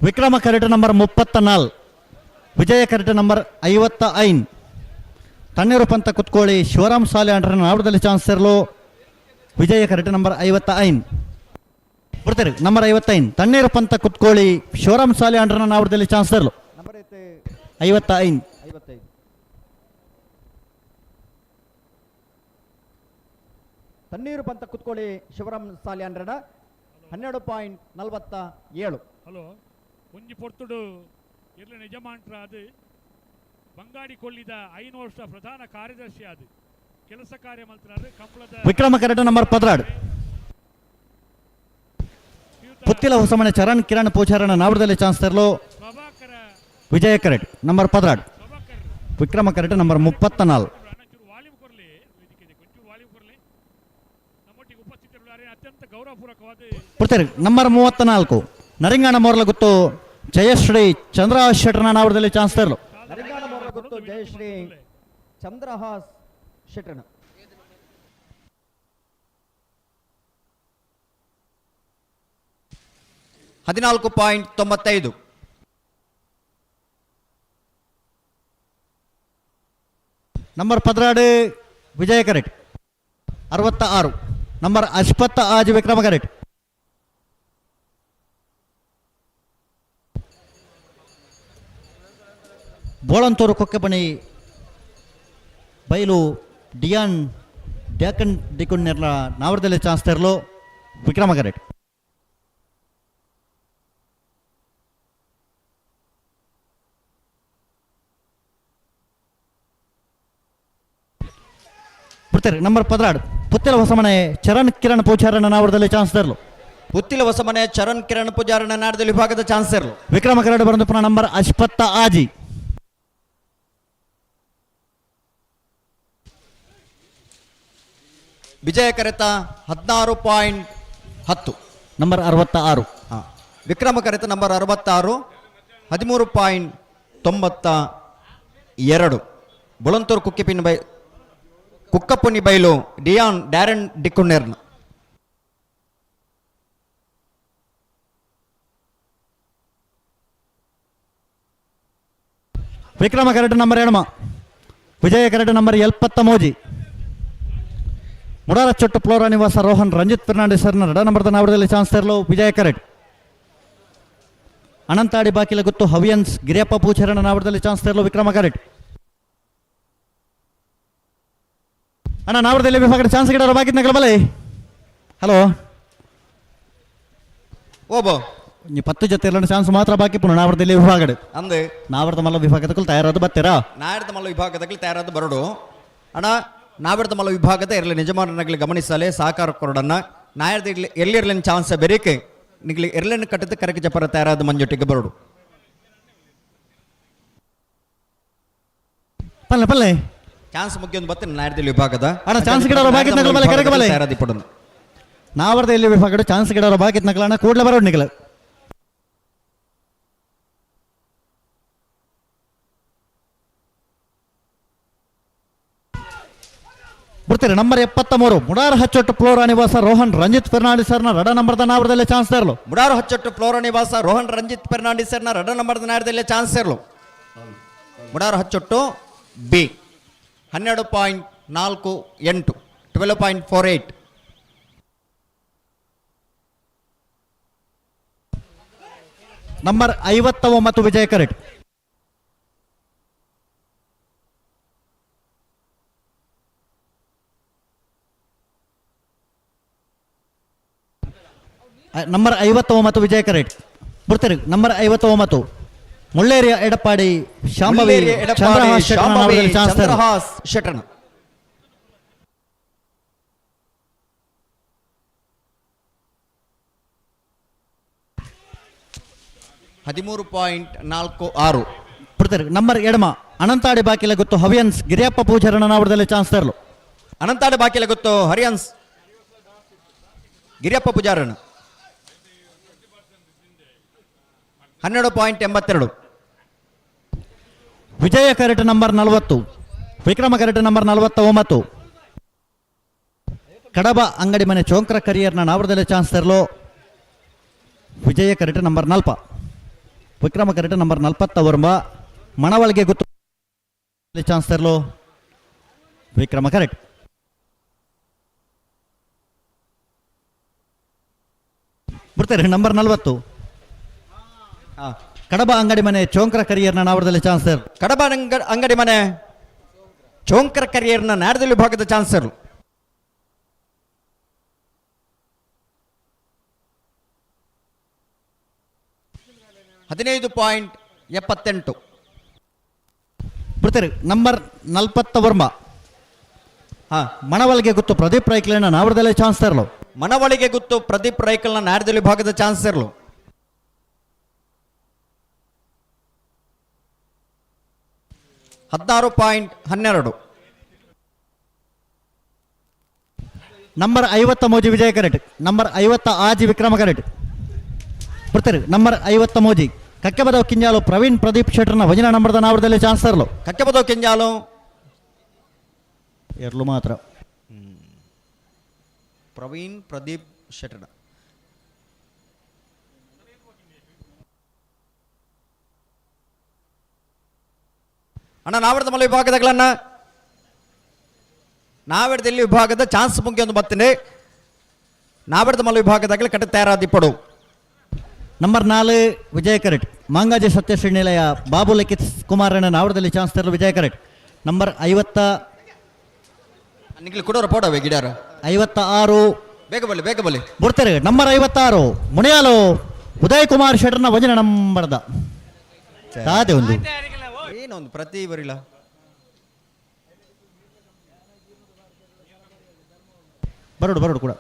ವಿಕ್ರಮ ಕರೆಟ್ ನಂಬರ್ 34, ವಿಜಯ ಕರೆಟ್ ನಂಬರ್ 55. ತಣ್ಣೀರು ಪಂತ ಕುತ್ಕೋಳಿ ಶಿವರಾಮ್ ಸಾಲೆ ಅಂಡ್ರನ ನಾವರದಲ್ಲಿ ಚಾನ್ಸ್ ತರಲು ವಿಜಯ ಕರೆಟ್ ನಂಬರ್ 55. ಬರ್ತಾರೆ ನಂಬರ್ 55 ತಣ್ಣೀರು ಪಂತ ಕುತ್ಕೋಳಿ ಶಿವರಾಮ್ ಸಾಲೆ ಅಂಡ್ರನ ನಾವರದಲ್ಲಿ ಚಾನ್ಸ್ ತರಲು 55. 55. ತಣ್ಣೀರು ಪಂತ ಕುತ್ಕೋಳಿ ಶಿವರಾಮ್ ಸಾಲೆ ಅಂಡ್ರನ 12.47. ಹಲೋ ಒಂಜಿ ಪೊರ್ತುಡು ಇರ್ಲ ನಿಜಮಾಂಟ್ರ ಅದು ಬಂಗಾಡಿ ಕೊಳ್ಳಿದ 5 ವರ್ಷ ಪ್ರಧಾನ ಕಾರ್ಯದರ್ಶಿ ಅದು ಕೆಲಸ ಕಾರ್ಯ ಮಂತ್ರಾದ ಕಂಬಳದ ವಿಕ್ರಮ ಕರೆಟ್ ನಂಬರ್ 12 ಪುತ್ತಿಲ ಹೊಸಮನೆ ಚರಣ್ ಕಿರಣ್ ಪೂಜಾರಣ್ಣ ನಾವರದಲ್ಲಿ ಚಾನ್ಸ್ ತರಲು ವಿಜಯ correct number 12, Vikrama correct number 34. ಬರ್ತಾರೆ ನಂಬರ್ 34 ನರಿಂಗಾಣ ಮೋರ್ಲಗುತ್ತು ಜಯಶ್ರೀ ಚಂದ್ರ ಶೆಟ್ಟರ್ನ ನಾವರದಲ್ಲಿ ಚಾನ್ಸ್ ತರಲು. ನರಿಂಗಾಣ ಮೋರ್ಲಗುತ್ತು ಜಯಶ್ರೀ ಚಂದ್ರಹಾಸ್ ಶೆಟ್ಟರ್ನ. 14.95. ನಂಬರ್ 12 ವಿಜಯ ಕರೆಟ್ 66 ನಂಬರ್ 56 ವಿಕ್ರಮ ಕರೆಟ್ ಬೋಳಂತೂರು ಕೊಕ್ಕೆಬಣಿ ಬೈಲು ಡಿಯಾನ್ ಡ್ಯಾಕನ್ ಡಿಕುನ್ನೆರ್ಲ ನಾವರದಲ್ಲಿ ಚಾನ್ಸ್ ತೆರಲು ವಿಕ್ರಮ ಕರೆಟ್ ಬಿಡ್ತಾರೆ. ನಂಬರ್ 16 ಪುತ್ತಿಲ ಹೊಸಮನೆ ಚರಣ್ ಕಿರಣ್ ಪೂಜಾರಣ್ಣ ನಾವರದಲ್ಲಿ ಚಾನ್ಸ್ ತರಲು. ಪುತ್ತಿಲ ಹೊಸಮನೆ ಚರಣ್ ಕಿರಣ್ ಪೂಜಾರಣ್ಣ ನಾಡದಲ್ಲಿ ವಿಭಾಗದ ಚಾನ್ಸ್ ಇರಲು. ವಿಕ್ರಮ ಕರಡು ಬರಂದು ಪುನಃ ನಂಬರ್ 56. ವಿಜಯ ಕರೆತ 16.10. ನಂಬರ್ 66. ಹಾಂ, ವಿಕ್ರಮ ಕರೆತ ನಂಬರ್ 66 13.92. ಬುಳಂತೂರು ಕುಕ್ಕಿಪಿನ್ ಬೈ ಕುಕ್ಕಪ್ಪುನಿ ಬೈಲು Dion Darren ಡಿಕುನ್ನೆರ್ನ. Vikrama correct number 7 ವಿಜಯ ಕರೆಟ್ ನಂಬರ್ 73. ಮುಡಾರ ಚೊಟ್ಟು ಫ್ಲೋರಾ ನಿವಾಸ ರೋಹನ್ ರಂಜಿತ್ ಫೆರ್ನಾಂಡಿಸ್ ಸರ್ನ 2 ನಂಬರ್ದ ನಾವರದಲ್ಲಿ ಚಾನ್ಸ್ ತರಲು ವಿಜಯ ಕರೆಟ್. ಅನಂತಾಡಿ ಬಾಕಿಲ ಗುತ್ತು ಹವಿಯನ್ಸ್ ಗಿರಿಯಪ್ಪ ಪೂಚರಣ ನಾವರದಲ್ಲಿ ಚಾನ್ಸ್ ತರಲು ವಿಕ್ರಮ ಕರೆಟ್. ಅಣ್ಣ ನಾವರದಲ್ಲಿ ವಿಭಾಗದ ಚಾನ್ಸ್ ಗಿಡರು ಬಾಕಿ ನಗಲ ಬಲೆ. ಹಲೋ ಓಬೋ ನೀ 10 ಜೊತೆ ಇಲ್ಲ ಚಾನ್ಸ್ ಮಾತ್ರ ಬಾಕಿ ಪುನಃ ನಾವರದಲ್ಲಿ ವಿಭಾಗಡೆ ಅಂದು ನಾವರದ ಮಲ್ಲ ವಿಭಾಗದಕ್ಕೂ ತಯಾರಾದ ಬತ್ತೀರಾ? ನಾಯರ್ದ ಮಲ್ಲ ವಿಭಾಗದಲ್ಲಿ ತಯಾರಾದ ಬರಡು ಅಣ್ಣ. ನಾವಿರ್ದ ಮಲ್ಲ ವಿಭಾಗದ ಇರಲಿ ನಿಜಮಾನಗಲಿ ಗಮನಿಸಲೆ ಸಹಕಾರ ಕೊರಡನ್ನ ನಾಯರ್ದ ಇರ್ಲಿ ಎಲ್ಲಿರ್ಲಿನ ಚಾನ್ಸ್ ಬೆರಿಕೆ ನಿಗ್ಲಿ ಎರ್ಲೆನ್ ಕಟ್ಟದ ಕರಕ ಜಪರ ತಯಾರಾದ ಮಂಜೊಟ್ಟಿಗೆ ಬರಡು. ಪಲ್ಲೆ ಪಲ್ಲೆ ಚಾನ್ಸ್ ಮುಗಿಯೊಂದು ಬತ್ತೆ ನಾಯರ್ದಲ್ಲಿ ವಿಭಾಗದ ಅಣ್ಣ ಚಾನ್ಸ್ ಗಿಡರು ಬಾಕಿ ನಗಲ ಬಲೆ ಕರಕ ಬಲೆ. ತಯಾರಾದಿ ಪಡನು. ನಾವರದ ಎಲ್ಲಿ ವಿಭಾಗದ ಚಾನ್ಸ್ ಗಿಡರು ಬಾಕಿ ನಗಲಣ್ಣ ಕೂಡಲೇ ಬರೋಡು ನಿಗಲ. ಬರ್ತಾರೆ ನಂಬರ್ 73 ಮುಡಾರ ಹಚ್ಚೊಟ್ಟು ಫ್ಲೋರಾ ನಿವಾಸ ರೋಹನ್ ರಂಜಿತ್ ಫೆರ್ನಾಂಡಿಸ್ ಸರ್ನ 2 ನಂಬರ್ದ ನಾವರದಲ್ಲಿ ಚಾನ್ಸ್ ತರಲು. ಮುಡಾರ ಹಚ್ಚೊಟ್ಟು ಫ್ಲೋರಾ ನಿವಾಸ ರೋಹನ್ ರಂಜಿತ್ ಫೆರ್ನಾಂಡಿಸ್ ಸರ್ನ 2 ನಂಬರ್ದ ನಾವರದಲ್ಲಿ ಚಾನ್ಸ್ ತರಲು. ಮುಡಾರ ಹಚ್ಚೊಟ್ಟು ಬಿ 12.48 12.48. ನಂಬರ್ 59 ವಿಜಯ ಕರೆಟ್. ನಂಬರ್ 59 ವಿಜಯ ಕರೆಟ್. ಬರ್ತಾರೆ ನಂಬರ್ 59 ಮುಳ್ಳೇರಿಯ ಎಡಪಾಡಿ ಶಾಂಭವಿ ಚಂದ್ರಹಾಸ್ ಚಂದ್ರಹಾಸ್ ಶೆಟ್ಟಣ. 13.46. ಬರ್ತಾರೆ ನಂಬರ್ ಎಡಮ ಅನಂತಾಡಿ ಬಾಕಿಲ ಗೊತ್ತು ಹವಿಯನ್ಸ್ ಗಿರಿಯಪ್ಪ ಪೂಜಾರಣ್ಣ ನಾವರದಲ್ಲಿ ಚಾನ್ಸ್ ತರಲು. ಅನಂತಾಡಿ ಬಾಕಿಲ ಗೊತ್ತು ಹರಿಯನ್ಸ್ ಗಿರಿಯಪ್ಪ ಪೂಜಾರಣ್ಣ 12.82. ವಿಜಯ correct number 40 Vikrama correct number 49. Kadaba ಅಂಗಡಿ ಮನೆ ಚೋಂಕ್ರ ಕರಿಯರ್ನ ನಾವರದಲ್ಲಿ ಚಾನ್ಸ್ ತರಲು ವಿಜಯ correct number 4 Vikrama correct number 49. ಮಣವಳಿಗೆ ಗೊತ್ತು ಚಾನ್ಸ್ ತರಲು ವಿಕ್ರಮ ಕರೆಕ್ಟ್. ಬಿಡ್ತಾರೆ ನಂಬರ್ 40 ಕಡಬ ಅಂಗಡಿ ಮನೆ ಚೋಂಕ್ರ ಕರಿಯರ್ನ ನಾವರದಲ್ಲಿ ಚಾನ್ಸ್. ಕಡಬ ಅಂಗಡಿ ಮನೆ ಚೋಂಕ್ರ ಕರಿಯರ್ನ ನಾಡದಲ್ಲಿ ವಿಭಾಗದ ಚಾನ್ಸರ್ 15.78. ಬಿಡ್ತಾರೆ ನಂಬರ್ 49. ಮಣವಳಿಗೆ ಗುತ್ತು ಪ್ರದೀಪ್ ರೈಕ್ಲನ ನಾವರದಲ್ಲೇ ಚಾನ್ಸ್ ತರಲು. ಮಣವಳಿಗೆ ಗುತ್ತು ಪ್ರದೀಪ್ ರೈಕಲ್ನ ನಾಡದಲ್ಲಿ ವಿಭಾಗದ ಚಾನ್ಸ್ ಇರಲು. 16.12. ನಂಬರ್ 53 ವಿಜಯ ಕರೆಟ್. ನಂಬರ್ 56 ವಿಕ್ರಮ ಕರೆಟ್. ಬರ್ತಾರೆ ನಂಬರ್ 53 ಕಕ್ಕೆಬದವ್ ಕಿಂಜಾಲು ಪ್ರವೀಣ್ ಪ್ರದೀಪ್ ಶೆಟ್ಟರ್ನ ವಜನ ನಂಬರ್ದ ನಾವರದಲ್ಲಿ ಚಾನ್ಸ್ ತರಲು. ಕಕ್ಕೆಬದವ್ ಕಿಂಜಾಲು ಎರಲು ಮಾತ್ರ. ಪ್ರವೀಣ್ ಪ್ರದೀಪ್ ಶೆಟ್ಟರ್. ಅಣ್ಣ ನಾವರದ ಮಲ ವಿಭಾಗದಗಳನ್ನ ನಾವೆಡದಲ್ಲಿ ವಿಭಾಗದ ಚಾನ್ಸ್ ಮುಗಿಯೊಂದು ಬತ್ತನೆ ನಾವೆಡದ ಮಲ್ಲ ವಿಭಾಗದಾಗಲೇ ಕಟ್ಟ ತಯಾರಾದಿಪ್ಪಡು. ನಂಬರ್ 4 ವಿಜಯ ಕರೆಟ್ ಮಾಂಗಾಜೆ ಸತ್ಯಶ್ರೀ ನಿಲಯ ಬಾಬು ಲಿಖಿತ್ ಕುಮಾರನ ನಾವಡದಲ್ಲಿ ಚಾನ್ಸ್ ತರಲು ವಿಜಯ ಕರೆಟ್. ನಂಬರ್ 50 ನಿಗ್ಲಿ ಕೊಡೋರ ಪೋಡವೆ ಗಿಡಾರ. 56 ಬೇಗ ಬಲ್ಲಿ ಬೇಗ ಬಲ್ಲಿ ಬರ್ತಾರೆ. ನಂಬರ್ 56 ಮುನಿಯಾಲು ಉದಯ್ ಕುಮಾರ್ ಶೆಟ್ಟರ್ನ ವಜನ ನಂಬರ್ದ ತಾದೆ ಒಂದು ಏನೊಂದು ಪ್ರತಿ ಬರಿಲ್ಲ. ಬರೋಡು ಬರೋಡು ಕೂಡ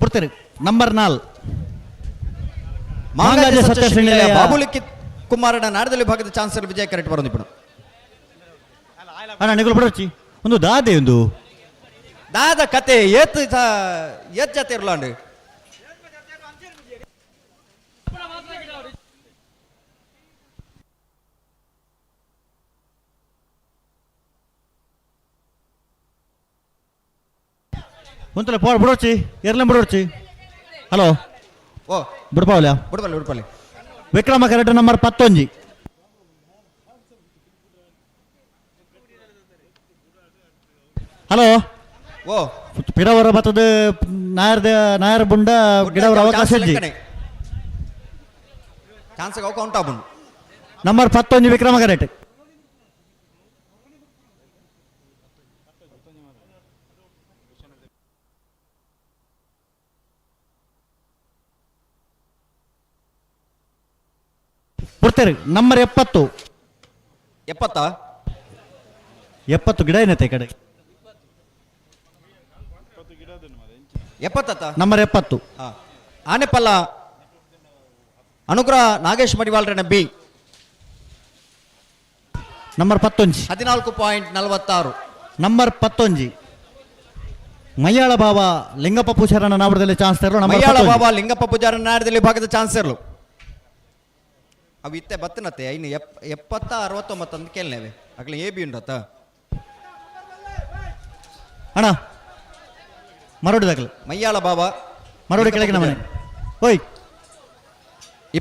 ಬರ್ತಾರೆ. ನಂಬರ್ 4 ಮಾಂಗಾಜೆ ಸತ್ಯಶ್ರೀ ನಿಲಯ ಬಾಬು ಲಿಖಿತ್ ಕುಮಾರನ ನಾಡದಲ್ಲಿ ವಿಭಾಗದ ಚಾನ್ಸಲರ್ ವಿಜಯ ಕರೆಕ್ಟ್ ಬರೋದು. ಅಣ್ಣ ನಿಗಳು ಬರೋಚಿ ಒಂದು ದಾದೆ ಒಂದು ದಾದ ಕತೆ ಏತ್ ಏತ್ ಜಾತಿ ಇರಲಾಂಡು. ಒಂತಲೆ ಪೋ ಬಿಡೋಚಿ ಎರ್ಲೆ ಬಿಡೋಚಿ. ಹಲೋ ಓ ಬಿಡ್ಪಾವಲ್ಲ ಬಿಡ್ಪಲ್ಲಿ ಬಿಡ್ಪಲ್ಲಿ. Vikrama correct number 11. ಹಲೋ ಓ ಪಿರವರ ಬತ್ತದ ನಾಯರ್ದ ನಾಯರ್ ಬುಂಡ ಗಿಡವರ ಅವಕಾಶ ಚಾನ್ಸ್ ಕೌಂಟ್ ಆಪುಂಡು. ನಂಬರ್ 11 ವಿಕ್ರಮ ಕರೆಕ್ಟ್. ಬರ್ತಾರೆ. ನಂಬರ್ 70. 70 70 ಗಿಡ ಏನೈತೆ ಈ ಕಡೆ? 70 ನಂಬರ್ 70. ಆನೆಪಲ್ಲ ಅನುಗ್ರಹ ನಾಗೇಶ್ ಮಡಿವಾಳ್ರನ ಬಿ. ನಂಬರ್ 11. 14.46. ನಂಬರ್ 11 ಮೈಯಾಳ ಬಾಬಾ ಲಿಂಗಪ್ಪ ಪೂಜಾರನ ನಾಡದಲ್ಲಿ ಚಾನ್ಸ್ ತರಲು. ನಂಬರ್ ಮೈಯಾಳ ಬಾಬಾ ಲಿಂಗಪ್ಪ ಪೂಜಾರನ ನಾಡದಲ್ಲಿ ಭಾಗದ ಚಾನ್ಸ್ ಇರಲು. ಅವು ಇತ್ತೆ ಬತ್ತನತ್ತೆ ಇನ್ನು 70 69 ಅಂತ ಕೇಳನೇವೆ ಅಗ್ಲ ಎ ಬಿ ಉಂಡತ್ತ ಅಣ್ಣ ಮರೋಡಿ ದಾಖಲೆ ಮೈಯಾಳ ಬಾಬಾ ಮರೋಡಿ ಕೆಳಗಿನ ಮನೆ ಓಯ್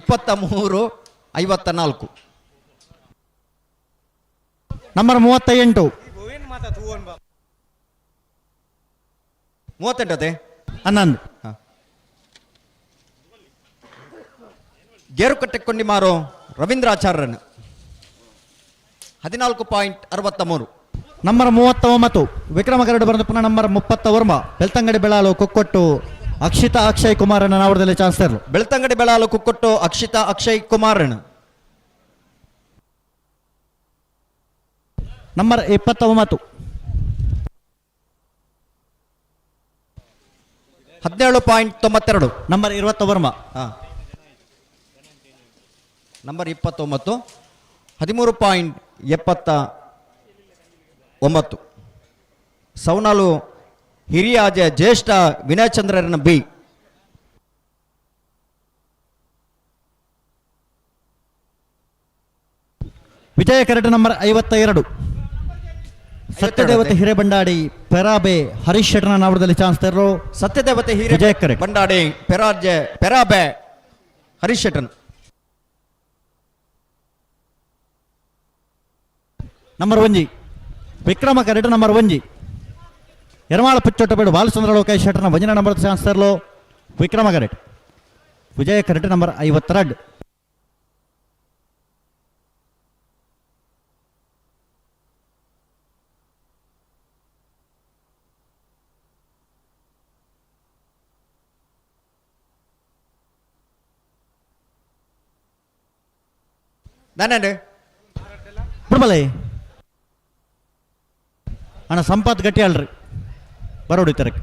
23.54. ನಂಬರ್ 38. 38 ಅದೇ 11. ಗೇರುಕಟ್ಟೆ ಕೊಂಡಿಮಾರು ರವೀಂದ್ರಾಚಾರ್ಯರನ್ನು 14.63. ನಂಬರ್ 39 ವಿಕ್ರಮ ಕರಡು ಬರೆದ ಪುನಃ ನಂಬರ್ 30 ಬೆಳ್ತಂಗಡಿ ಬೆಳಾಲು ಕೊಕ್ಕೊಟ್ಟು ಅಕ್ಷಿತಾ ಅಕ್ಷಯ್ ಕುಮಾರನ ನಾವಡದಲ್ಲಿ ಚಾನ್ಸ್ ತರಲು. ಬೆಳ್ತಂಗಡಿ ಬೆಳಾಲು ಕುಕ್ಕೊಟ್ಟು ಅಕ್ಷಿತಾ ಅಕ್ಷಯ್ ಕುಮಾರನ್. ನಂಬರ್ 29. 17.92. Number 29. Number 29 13.79. ಸೌನಾಲು ಹಿರಿಯಾಜ ಜ್ಯೇಷ್ಠ ವಿನಯಚಂದ್ರರನ ಬಿ. ವಿಜಯ correct number 52. Satyadevate Hirebandadi Perabe Harish ಶೆಟ್ಟರ್ನ ನಾವಡದಲ್ಲಿ chance ತರಲು. ಸತ್ಯದೇವತೆ ಹಿರೇ ವಿಜಯ correct ಬಂಡಾಡಿ Perabe Harish ಶೆಟ್ಟನ್. Number 1 Vikrama correct number 1 Ermala ಪುಚ್ಚೊಟ್ಟಬೇಡು ಬಾಲಚಂದ್ರ ಲೋಕೇಶ್ ಶೆಟ್ಟರ್ನ ಭಜನೆ ನಂಬರ್ ಚಾನ್ಸ್ ತರಲು ವಿಕ್ರಮ ಕರೆಟ್. ವಿಜಯ ಕರೆಟ್ ನಂಬರ್ 52. ನಾನೇನು ಬಿಡ್ಬಲೆ ಅಣ್ಣ ಸಂಪತ್ ಗಟ್ಟಿ ಅಲ್ರಿ ಬರೋಡಿ ತರಕ್ಕೆ.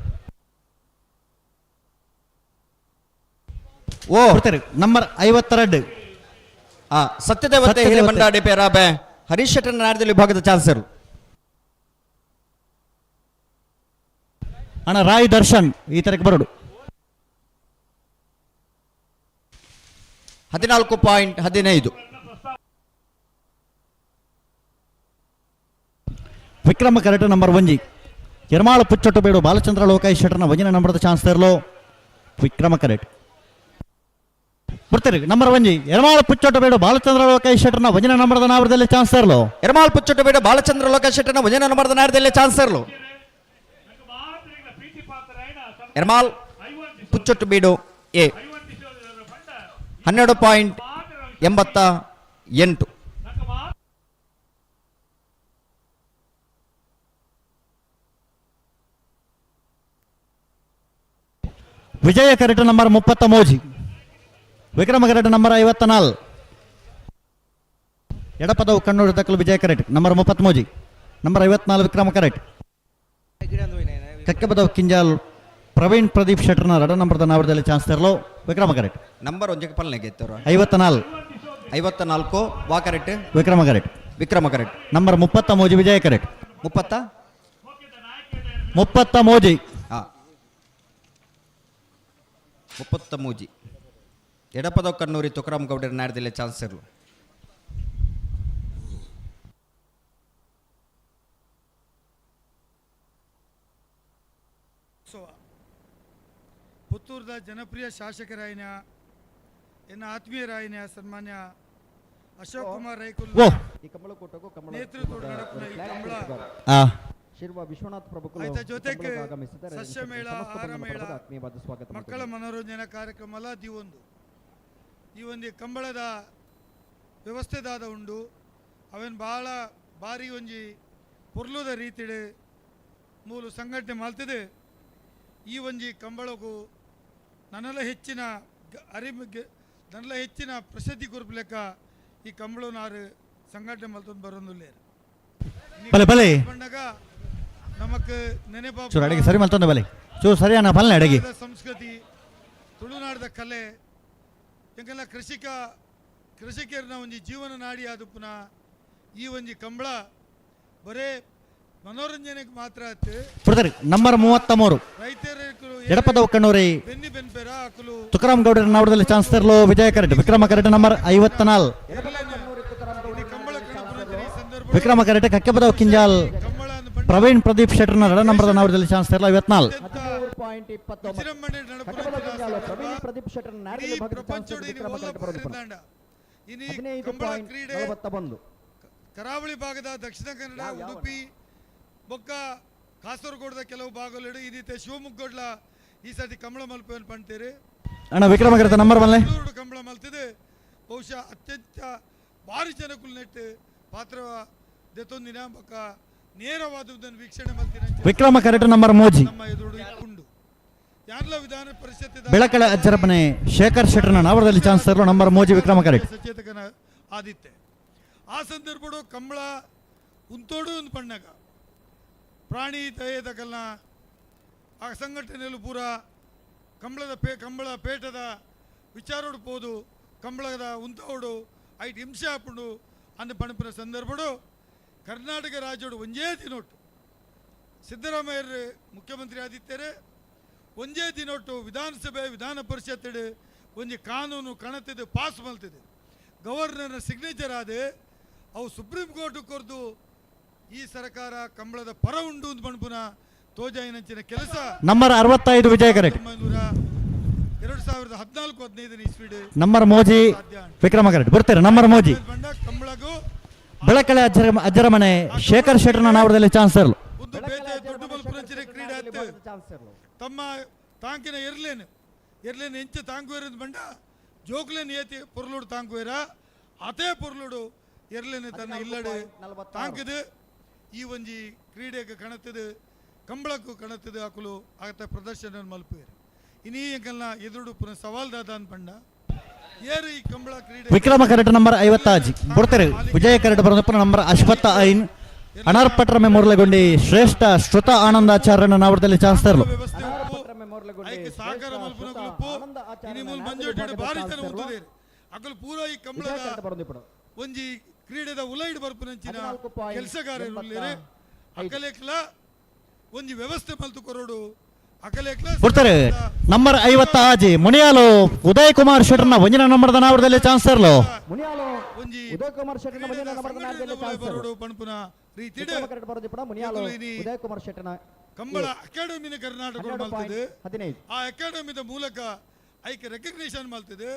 ಓ ಬರ್ತಾರೆ. ನಂಬರ್ 52. ಸತ್ಯದೇವತೆ ಹಿರೇಬಂಡಾಡಿ ಪೇರಾಬೆ ಹರೀಶ್ ಶೆಟ್ಟರ್ ನಾಡದಲ್ಲಿ ವಿಭಾಗದ ಚಾನ್ಸರ್. ಅಣ್ಣ ರಾಯ್ ದರ್ಶನ್ ಈ ತರಕ್ಕೆ ಬರೋಡು. 14.15. ವಿಕ್ರಮ ಕರೆಕ್ಟ್ ನಂಬರ್ 1 ಯರಮಾಳ ಪುಚ್ಚೊಟ್ಟಬೇಡು ಬಾಲಚಂದ್ರ ಲೋಕೇಶ್ ಶೆಟ್ಟರ್ನ ವಜನ ನಂಬರ್ದ ಚಾನ್ಸ್ ತರಲು ವಿಕ್ರಮ ಕರೆಕ್ಟ್. ಬರ್ತಾರೆ ನಂಬರ್ ಒಂಜಿ ಎರ್ಮಾಲ್ ಪುಚ್ಚೋಟ ಬೇಡ ಬಾಲಚಂದ್ರ ಲೋಕೇಶ್ ಶೆಟ್ಟರ್ನ ಒಂಜಿನ ನಂಬರ್ದ ನಾವರದಲ್ಲಿ ಚಾನ್ಸ್ ತರಲು. ಎರ್ಮಾಲ್ ಪುಚ್ಚೋಟ ಬೇಡ ಬಾಲಚಂದ್ರ ಲೋಕೇಶ್ ಶೆಟ್ಟರ್ನ ಒಂಜಿನ ನಂಬರ್ದ ನಾವರದಲ್ಲಿ ಚಾನ್ಸ್ ತರಲು. ಎರ್ಮಾಲ್ ಪುಚ್ಚೊಟ್ಟು ಬೀಡು ಎ 12.88. ವಿಜಯ correct number 33, Vikrama correct number 54. Edapadavu Kannur ತಕ್ಕಲು ವಿಜಯ ಕರೆಟ್ ನಂಬರ್ 33, ನಂಬರ್ 54 ವಿಕ್ರಮ ಕರೆಟ್. ಕಕ್ಕೆಪದವು ಕಿಂಜಾಲ್ ಪ್ರವೀಣ್ ಪ್ರದೀಪ್ ಶೆಟ್ಟರ್ನ ರಡ ನಂಬರ್ದ ನಾವರದಲ್ಲಿ ಚಾನ್ಸ್ ತರಲು ವಿಕ್ರಮ ಕರೆಟ್. ನಂಬರ್ ಒಂಜಕ್ಕೆ ಪಲ್ನೆಗೆ ಇತ್ತವರು. 54. 54 ವಾ ಕರೆಕ್ಟ್? ವಿಕ್ರಮ ಕರೆಟ್. ವಿಕ್ರಮ ಕರೆಕ್ಟ್. ನಂಬರ್ 33 ವಿಜಯ ಕರೆಟ್. ಮುಪ್ಪತ್ತ? 33. ಹಾಂ, 33. ಎಡಪದ ಕಣ್ಣೂರಿ ತುಕರಾಮ್ ಗೌಡರ ನಾಡ್ದಿಲ್ಲ ಚಾನ್ಸ್ ಇರಲು. ಪುತ್ತೂರದ ಜನಪ್ರಿಯ ಶಾಸಕರಾಯಿನ ಎನ್ನ ಆತ್ಮೀಯರಾಯಿನ ಸನ್ಮಾನ್ಯ ಅಶೋಕ್ ಕುಮಾರ್ ರೈಕುಲ್ ನೇತೃತ್ವದ ನಡಪುನ ಈ ಕಂಬಳ ಶಿರ್ವ ವಿಶ್ವನಾಥ್ ಪ್ರಭುಕುಲು ಆಯ್ತ ಜೊತೆಗೆ ಆಗಮಿಸಿದ್ದಾರೆ. ಸಸ್ಯ ಮೇಳ, ಸಮಸ್ತ ಆಹಾರ ಬಂಧನ ಮೇಳ, ಪರ್ವದ ಆತ್ಮೀಯವಾದ ಸ್ವಾಗತ ಮಕ್ಕಳ ಮನೋರಂಜನಾ ಕಾರ್ಯಕ್ರಮ ಎಲ್ಲ ದಿವೊಂದು ಈ ಒಂದು ಕಂಬಳದ ವ್ಯವಸ್ಥೆದಾದ ಉಂಡು. ಅವೇನು ಭಾಳ ಭಾರಿ ಒಂಜಿ ಪೊರ್ಲುದ ರೀತಿಡು ಮೂಲು ಸಂಘಟನೆ ಮಾಡ್ತಿದೆ. ಈ ಒಂಜಿ ಕಂಬಳಗೂ ನನ್ನೆಲ್ಲ ಹೆಚ್ಚಿನ ಅರಿವಿಗೆ ನನ್ನೆಲ್ಲ ಹೆಚ್ಚಿನ ಪ್ರಸಿದ್ಧಿ ಕೊರ್ಪು ಲೆಕ್ಕ ಈ ಕಂಬಳನಾರು ಸಂಘಟನೆ ಮಲ್ತೊಂದು ಬರೋದಿಲ್ಲ. ಬಲೆ ಬಲೆ. ಬಂದಾಗ ನಮಕ್ ನೆನಪು ಚೂರು ಅಡಿಗೆ ಸರಿ ಮಲ್ತೊಂದು ಬಲೆ ಚೂರು ಸರಿಯಾನ ಪಲ್ನೆ ಅಡಿಗೆ. ಸಂಸ್ಕೃತಿ, ತುಳುನಾಡದ ಕಲೆ, ಎಂಕೆಲ್ಲ ಕೃಷಿಕರನ ಒಂಜಿ ಜೀವನ ನಾಡಿ ಆದ ಪುನಃ ಈ ಒಂಜಿ ಕಂಬಳ ಬರೇ ಮನೋರಂಜನೆಗೆ ಮಾತ್ರ ಆತು. ಬರ್ತಾರೆ ನಂಬರ್ 33 ರೈತರ ಎಡಪದವು ಕಣ್ಣೂರಿ ಬೆನ್ನಿ ಬೆನ್ಪೆರ ಅಕುಲು ತುಕಾರಾಮ್ ಗೌಡರ ನಾವರದಲ್ಲಿ ಚಾನ್ಸ್ ತರಲು ವಿಜಯ ಕರೆಟ್. Vikrama correct number 54. ವಿಕ್ರಮ ಕರೆಟ್ ಕಕ್ಕೆಪದವು ಕಿಂಜಾಲ್ ಪ್ರವೀಣ್ ಪ್ರದೀಪ್ ಶೆಟ್ಟರ್ನ ರಡ ನಂಬರ್ದ ನಾವರದಲ್ಲಿ ಚಾನ್ಸ್ ತರಲು 54. ಪ್ರವೀಣ್ ಪ್ರದೀಪ್ ಶೆಟ್ಟರ್ ಇಡೀ ಪ್ರಪಂಚೋಡು ಇನಿ ಓಲ್ಲ ಪಡೆದಿಂದಾಂಡ. ಇನಿ ಕಂಬಳ ಕ್ರೀಡೆ ಕರಾವಳಿ ಭಾಗದ ದಕ್ಷಿಣ ಕನ್ನಡ, ಉಡುಪಿ, ಬೊಕ್ಕ ಕಾಸರಗೋಡದ ಕೆಲವು ಭಾಗಗಳು ಈ ರೀತಿ ಶಿವಮೊಗ್ಗಡ್ಲ ಈ ಸರ್ತಿ ಕಂಬಳ ಮಲ್ಪೆಯನ್ನು ಪಂತೀರಿ. ಅಣ್ಣ ವಿಕ್ರಮ ಕರೆತ ನಂಬರ್ ಬಲ್ಲೆ. ಬೆಂಗಳೂರು ಕಂಬಳ ಮಲ್ತಿದೆ. ಬಹುಶಃ ಅತ್ಯಂತ ಭಾರಿ ಜನಕುಲ್ ನೆಟ್ಟು ಪಾತ್ರ ದೆತ್ತೊಂದಿನ ಬೊಕ್ಕ ನೇರವಾದುದನ್ನು ವೀಕ್ಷಣೆ ಮಲ್ತಿನ ವಿಕ್ರಮ ಕರೆಟ್ ನಂಬರ್ ಮೋಜಿ. ನಮ್ಮ ಎದುರು ಉಂಡು. ಯಾರ್ಲ ವಿಧಾನ ಪರಿಷತ್ ಬೆಳಕಳೆ ಅಜ್ಜರಪನೆ ಶೇಖರ್ ಶೆಟ್ಟರ್ನ ನಾವರದಲ್ಲಿ ಚಾನ್ಸ್ ತರಲು ನಂಬರ್ ಮೋಜಿ ವಿಕ್ರಮ ಕರೆಟ್. ಸಚೇತಕನ ಆದಿತ್ಯ ಆ ಸಂದರ್ಭಡು ಕಂಬಳ ಉಂತೋಡು ಒಂದು ಪಣ್ಣಗ ಪ್ರಾಣಿ ದಯದಕಲ್ನ ಆ ಸಂಘಟನೆಯಲ್ಲೂ ಪೂರ ಕಂಬಳದ ಕಂಬಳ ಪೇಟದ ವಿಚಾರೋಡು ಪೋದು ಕಂಬಳದ ಉಂತೋಡು ಐಟ್ ಹಿಂಸೆ ಆಪುಂಡು ಅಂದ ಪಣಪಿನ ಸಂದರ್ಭಡು ಕರ್ನಾಟಕ ರಾಜ್ಯೋಡು ಒಂಜೇ ದಿನೊಟ್ಟು ಸಿದ್ದರಾಮಯ್ಯರು ಮುಖ್ಯಮಂತ್ರಿ ಆದಿತ್ಯರೇ ಒಂಜೇ ದಿನೊಟ್ಟು ವಿಧಾನಸಭೆ ವಿಧಾನ ಪರಿಷತ್ ಒಂಜಿ ಕಾನೂನು ಕಣತಿದ್ದು ಪಾಸ್ ಮಲ್ತಿದೆ. ಗವರ್ನರ್ನ ಸಿಗ್ನೇಚರ್ ಆದ ಅವು ಸುಪ್ರೀಂ ಕೋರ್ಟ್ ಕೊರ್ದು ಈ ಸರ್ಕಾರ ಕಂಬಳದ ಪರ ಉಂಡು ಅಂತ ಪಣಪುನ ತೋಜಾಯಿನಂಚಿನ ಕೆಲಸ. ನಂಬರ್ 65 ವಿಜಯ ಕರೆಟ್. 2014-15 ಇಸ್ವಿಡ್ ನಂಬರ್ ಮೋಜಿ ವಿಕ್ರಮ ಕರೆಟ್. ಬರ್ತಾರೆ ನಂಬರ್ ಮೋಜಿ. ಕಂಬಳಗೂ ಬೆಳಕಳೆ ಅಜ್ಜರಮನೆ ಶೇಖರ್ ಶೆಟ್ಟರ್ನ ನಾವರದಲ್ಲಿ ಚಾನ್ಸ್ ತರಲು. ಒಂದು ಬೇತೆ ದೊಡ್ಡ ಮಲ್ಪುನಂಚಿನ ಕ್ರೀಡೆ ಆಯ್ತು. ತಮ್ಮ ತಾಂಕಿನ ಎರ್ಲೇನು ಎರ್ಲೇನು ಎಂಚ ತಾಂಕುವೇರ ಬಂಡ ಜೋಕ್ಲೇನು ಏತಿ ಪೊರ್ಲುಡು ತಾಂಕುವೇರ ಅತೇ ಪೊರ್ಲುಡು ಎರ್ಲೇನು ತನ್ನ ಇಲ್ಲಡೆ ತಾಂಕಿದು ಈ ಒಂಜಿ ಕ್ರೀಡೆಗೆ ಕಣತಿದು ಕಂಬಳಕ್ಕೂ ಕಣತಿದು ಹಾಕಲು ಆಗತ್ತ ಪ್ರದರ್ಶನ ಮಲ್ಪುವೇರು. ಇನಿ ಎಂಕಲ್ನ ಎದುರುಡು ಪುನಃ ಸವಾಲ್ ದಾದ ಅನ್ಪಂಡ ಏರು ಈ ಕಂಬಳ ಕ್ರೀಡೆ. ವಿಕ್ರಮ ಕರೆಟ್ ನಂಬರ್ 50 ಬರ್ತಾರೆ ವಿಜಯ ಕರೆಟ್ ಬರೋದಪ್ಪ ನಂಬರ್ ಅಶ್ವತ್ಥ ಐನ್ ಅನಾರ್ಪಟ್ರ ಮೆಮೋರ್ಲೆಗೊಂಡಿ ಶ್ರೇಷ್ಠ ಶ್ರುತ ಆನಂದಾಚಾರ್ಯನ ನಾವರದಲ್ಲಿ ಚಾನ್ಸ್ ತರಲು. ಐಕೆ ಸಹಕಾರ ಮಲ್ಪುನ ಕುಲುಪು ಇನಿ ಮೂಲ ಮಂಜೋಟಿಡು ಭಾರಿ ಜನ ಉಂತುದೇರು ಅಕಲು ಪೂರ ಈ ಕಂಬಳದ ಒಂಜಿ ಕ್ರೀಡೆದ ಉಲೈಡ್ ಬರ್ಪುನಂಚಿನ ಕೆಲಸಗಾರರು ಉಲ್ಲೇರೆ ಅಕಲೇಕ್ಲ ಒಂಜಿ ವ್ಯವಸ್ಥೆ ಮಲ್ತು ಕೊರೋಡು ಅಕಲೇಕ್ಲ ಬರ್ತಾರೆ ನಂಬರ್ 50 ಮುನಿಯಾಲು ಉದಯ್ ಕುಮಾರ್ ಶೆಟ್ಟರ್ನ ಒಂಜಿನ ನಂಬರ್ದ ನಾವರದಲ್ಲಿ ಚಾನ್ಸ್ ತರಲು. ಒಂಜಿ ಉದಯ್ ಕುಮಾರ್ ಶೆಟ್ಟರ್ನ ಒಂಜಿನ ನಂಬರ್ದ ನಾವರದಲ್ಲಿ ಚಾನ್ಸ್ ಬರೋಡು ಪಣಪುನ ರೀತಿಡ್ ವಿಕ್ರಮ ಕರೆಟ್ ಬರೋದಿಪ್ಪಣ ಮುನಿಯಾಲು ಉದಯ್ ಕುಮಾರ್ ಶೆಟ್ಟರ್ನ ಕಂಬಳ ಅಕಾಡೆಮಿನ ಕರ್ನಾಟಕ ಮಲ್ತದೆ. 15 ಆ ಅಕಾಡೆಮಿದ ಮೂಲಕ ಐಕೆ ರೆಕಗ್ನಿಷನ್ ಮಲ್ತದೆ.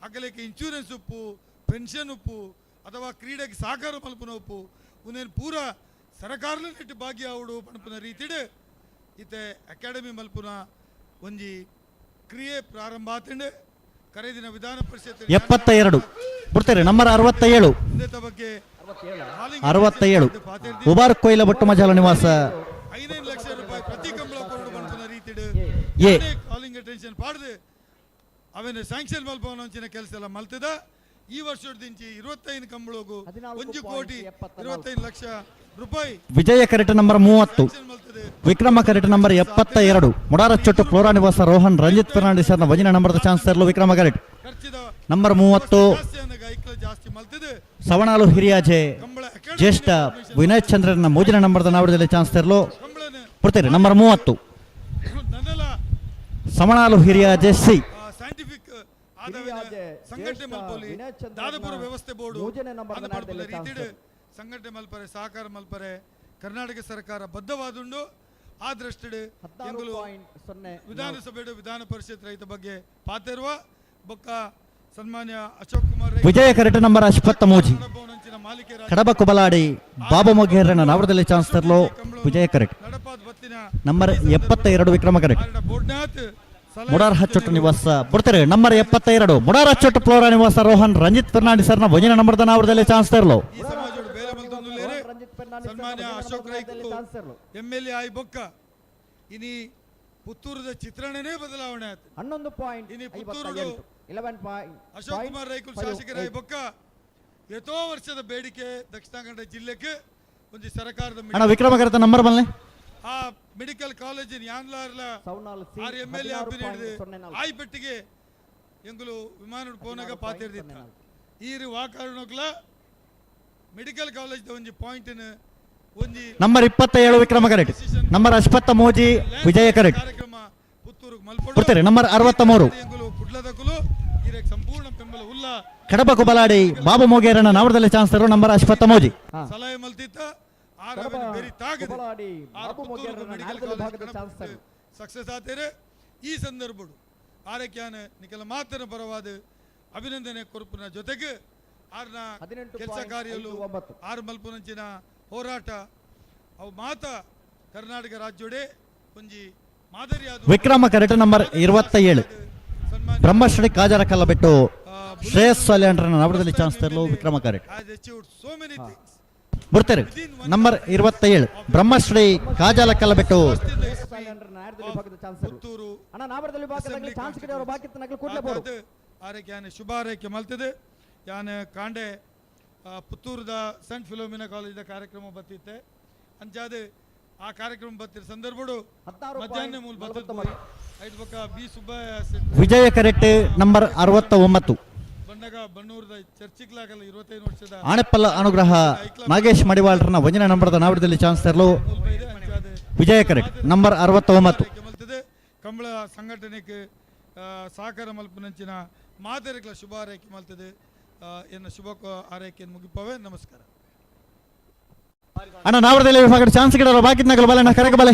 ಅಗಲಕ್ಕೆ ಇನ್ಶೂರೆನ್ಸ್ ಉಪ್ಪು, ಪೆನ್ಷನ್ ಉಪ್ಪು ಅಥವಾ ಕ್ರೀಡೆಗೆ ಸಹಕಾರ ಮಲ್ಪುನ ಉಪ್ಪು ಉಂದೇನು ಪೂರ ಸರಕಾರಲ ನೆಟ್ಟು ಭಾಗ್ಯ ಆವಡು ಪನ್ಪುನ ರೀತಿಡ್ ಇತ್ತೆ ಅಕಾಡೆಮಿ ಮಲ್ಪುನ ಒಂಜಿ ಕ್ರಿಯೆ ಪ್ರಾರಂಭ ಆತಂಡ್. ಕರೆದಿನ ವಿಧಾನ ಪರಿಷತ್ 72 ಬಿಡ್ತಾರೆ. ನಂಬರ್ 67 ಬಗ್ಗೆ 67 ಉಬಾರ್ ಕೊಯ್ಲ ಬೊಟ್ಟು ಮಜಾಲ ನಿವಾಸ 5 ಲಕ್ಷ ರೂಪಾಯಿ ಪ್ರತಿ ಕಂಬಳ ಕೊರಡು ಪನ್ಪುನ ರೀತಿಡ್ ಎ. ಕಾಲಿಂಗ್ ಅಟೆನ್ಷನ್ ಪಾಡ್ದು ಅವೇನು ಸ್ಯಾಂಕ್ಷನ್ ಮಲ್ಪವನಂಚಿನ ಕೆಲಸ ಎಲ್ಲ ಮಲ್ತದ. ಈ ವರ್ಷದಿಂಚಿ 25 ಕಂಬಳಗು 1 ಕೋಟಿ 25 ಲಕ್ಷ ರೂಪಾಯಿ. ವಿಜಯ correct number 30, Vikrama correct number 72 ಮುಡಾರಚೊಟ್ಟು flora ನಿವಾಸ ರೋಹನ್ ರಂಜಿತ್ ಫರ್ನಾಂಡಿಸ್ ಅವರ ವಜಿನ ನಂಬರ್ದ ಚಾನ್ಸ್ ತರಲು ವಿಕ್ರಮ ಕರೆಟ್ ನಂಬರ್ 30 ಸವಣಾಲು ಹಿರಿಯಾಜೆ ಜ್ಯೇಷ್ಠ ವಿನಯ್ ಚಂದ್ರನ ಮೂಜಿನ ನಂಬರ್ದ ನಾವಡದಲ್ಲಿ ಚಾನ್ಸ್ ತರಲು ಕೊಡ್ತೀರಿ. Number 30 Savanalu Hiriyaje C. Scientific ಸಂಘಟನೆ ಮಲ್ಪೊಲಿ ದಾದಪುರ ವ್ಯವಸ್ಥೆ ಬೋರ್ಡು ರೀತಿಡ್ ಸಂಘಟನೆ ಮಲ್ಪರೆ ಸಹಕಾರ ಮಲ್ಪರೆ ಕರ್ನಾಟಕ ಸರ್ಕಾರ ಬದ್ಧವಾದುಂಡು. ಆ ದೃಷ್ಟಿಡ್ ಎಂಗುಲು ವಿಧಾನಸಭೆ ವಿಧಾನ ಪರಿಷತ್ ರೈತ ಬಗ್ಗೆ ಪಾತೆರುವ ಬೊಕ್ಕ ಸನ್ಮಾನ್ಯ ಅಶೋಕ್ ಕುಮಾರ್ ವಿಜಯ ಕರೆಟ್ ನಂಬರ್ ಅಶ್ವತ್ಥ ಮೋಜಿ ಕಡಬ ಕುಬಲಾಡಿ ಬಾಬು ಮೊಗೇರನ ನಾವರದಲ್ಲಿ ಚಾನ್ಸ್ ತರಲು ವಿಜಯ ಕರೆಟ್ ನಂಬರ್ 72 ವಿಕ್ರಮ ಕರೆಟ್ ಮುಡಾರ್ ಹಚ್ಚೊಟ್ಟು ನಿವಾಸ ಬಿಡ್ತಾರೆ. ನಂಬರ್ 72 ಮುಡಾರ್ ಹಚ್ಚೊಟ್ಟು ಫ್ಲೋರಾ ನಿವಾಸ ರೋಹನ್ ರಂಜಿತ್ ಫರ್ನಾಂಡಿಸ್ ಸರ್ನ ವಜಿನ ನಂಬರ್ದ ನಾವರದಲ್ಲಿ ಚಾನ್ಸ್ ತರಲು. ಸನ್ಮಾನ್ಯ ಅಶೋಕ್ ರೈ ಎಂಎಲ್ಎ ಆಯಿ ಬೊಕ್ಕ ಇನಿ ಪುತ್ತೂರದ ಚಿತ್ರಣನೇ ಬದಲಾವಣೆ ಆಯ್ತು. 11.58 ಇನಿ ಪುತ್ತೂರು ಅಶೋಕ್ ಕುಮಾರ್ ರೈಕುಲ್ ಶಾಸಕರಾಯಿ ಬೊಕ್ಕ ಎತೋ ವರ್ಷದ ಬೇಡಿಕೆ ದಕ್ಷಿಣ ಕನ್ನಡ ಜಿಲ್ಲೆಗೆ ಒಂದು ಸರ್ಕಾರದ ಅಣ್ಣ ವಿಕ್ರಮ ಕರೆತ ನಂಬರ್ ಬಲ್ಲೆ ಆ ಮೆಡಿಕಲ್ ಕಾಲೇಜ್ ಯಾನ್ಲಾರ್ಲ ಆರ್ ಎಂ ಎಲ್ ಎ ಅಭಿನಯ ಆಯಿ ಪೆಟ್ಟಿಗೆ ಎಂಗುಲು ವಿಮಾನ ಪೋನಾಗ ಪಾತಿರ್ದಿತ್ತ ಈರು ವಾಕಾರಣಕ್ಲ ಮೆಡಿಕಲ್ ಕಾಲೇಜ್ ಒಂಜಿ ಪಾಯಿಂಟ್ ಒಂಜಿ ನಂಬರ್ 27 ವಿಕ್ರಮ ಕರೆಟ್ ನಂಬರ್ ಅಶ್ವತ್ಥ ಮೋಜಿ ವಿಜಯ ಕರೆಟ್ ಕೊಡ್ತಾರೆ. ನಂಬರ್ 63 ಸಂಪೂರ್ಣ ಬೆಂಬಲ ಉಲ್ಲ ಕಡಬ ಕುಬಲಾಡಿ ಬಾಬು ಮೋಗೇರನ ನಾವರದಲ್ಲಿ ಚಾನ್ಸ್ ತರು ನಂಬರ್ ಅಶ್ವತ್ಥ ಮೋಜಿ ಸಲಹೆ ಮಲ್ತಿತ್ತ ಸಕ್ಸಸ್ ಆತೇರೆ. ಈ ಸಂದರ್ಭಡು ಆರಕ್ಯಾನ ನಿಖಲ ಮಾತನ ಪರವಾದ ಅಭಿನಂದನೆ ಕೊರಪಿನ ಜೊತೆಗೆ ಆರ್ನ ಕೆಲಸ ಕಾರ್ಯಲು ಆರು ಮಲ್ಪುನಂಚಿನ ಹೋರಾಟ ಅವು ಮಾತ ಕರ್ನಾಟಕ ರಾಜ್ಯೋಡೆ ಒಂಜಿ ಮಾದರಿಯಾದ ವಿಕ್ರಮ ಕರೆಟ್ ನಂಬರ್ 27 ಬ್ರಹ್ಮಶ್ರೀ ಕಾಜಾರ ಕಲ್ಲಬೆಟ್ಟು ಶ್ರೇಯಸ್ ಸಾಲ್ಯಾಂಡ್ರನ ನವರದಲ್ಲಿ ಚಾನ್ಸ್ ತರಲು ವಿಕ್ರಮ ಕರೆಟ್ ಬರ್ತಾರೆ. ನಂಬರ್ 27 ಬ್ರಹ್ಮಶ್ರೀ ಕಾಜಾಲ ಕಲ್ಲಬೆಟ್ಟು ಶುಭ ಆರೈಕೆ ಮಲ್ತದೆ. ಯಾನ್ ಕಾಂಡೆ ಪುತ್ತೂರದ ಸೆಂಟ್ ಫಿಲೋಮಿನಾ ಕಾಲೇಜಿನ ಕಾರ್ಯಕ್ರಮ ಬತ್ತಿತ್ತೆ ಅಂಚಾದ ಆ ಕಾರ್ಯಕ್ರಮ ಬತ್ತಿರ ಸಂದರ್ಭಡು ಮಧ್ಯಾಹ್ನ ಮೂಲ ಬತ್ತದ ಐದು ಪಕ್ಕ ಬಿ ಸುಬ್ಬಯ್ಯ ವಿಜಯ ಕರೆಕ್ಟ್ ನಂಬರ್ 69 ಬಣ್ಣಗ ಬಣ್ಣೂರದ ಚರ್ಚಿಗ್ಲಾಗಲ್ಲ 25 ವರ್ಷದ ಆಣೆಪ್ಪಲ್ಲ ಅನುಗ್ರಹ ನಾಗೇಶ್ ಮಡಿವಾಳ್ರನ ಒಂದಿನ ನಂಬರ್ದ ನಾವಡದಲ್ಲಿ ಚಾನ್ಸ್ ತರಲು ವಿಜಯ ಕರೆಕ್ಟ್ ನಂಬರ್ 69 ಕಂಬಳ ಸಂಘಟನೆಗೆ ಸಹಕಾರ ಮಲ್ಪನಂಚಿನ ಮಾದರಿಗಳ ಶುಭ ಆರೈಕೆ ಮಲ್ತದೆ. ಎನ್ನ ಶುಭ ಆರೈಕೆಯನ್ನು ಮುಗಿಪವೆ. ನಮಸ್ಕಾರ. ಅಣ್ಣ ನಾವರದಲ್ಲಿ ವಿಭಾಗದ ಚಾನ್ಸ್ ಗಿಡವರ ಬಾಕಿ ನಗಲು ಬಲೆ ಅಣ್ಣ ಕರೆಕ ಬಲೆ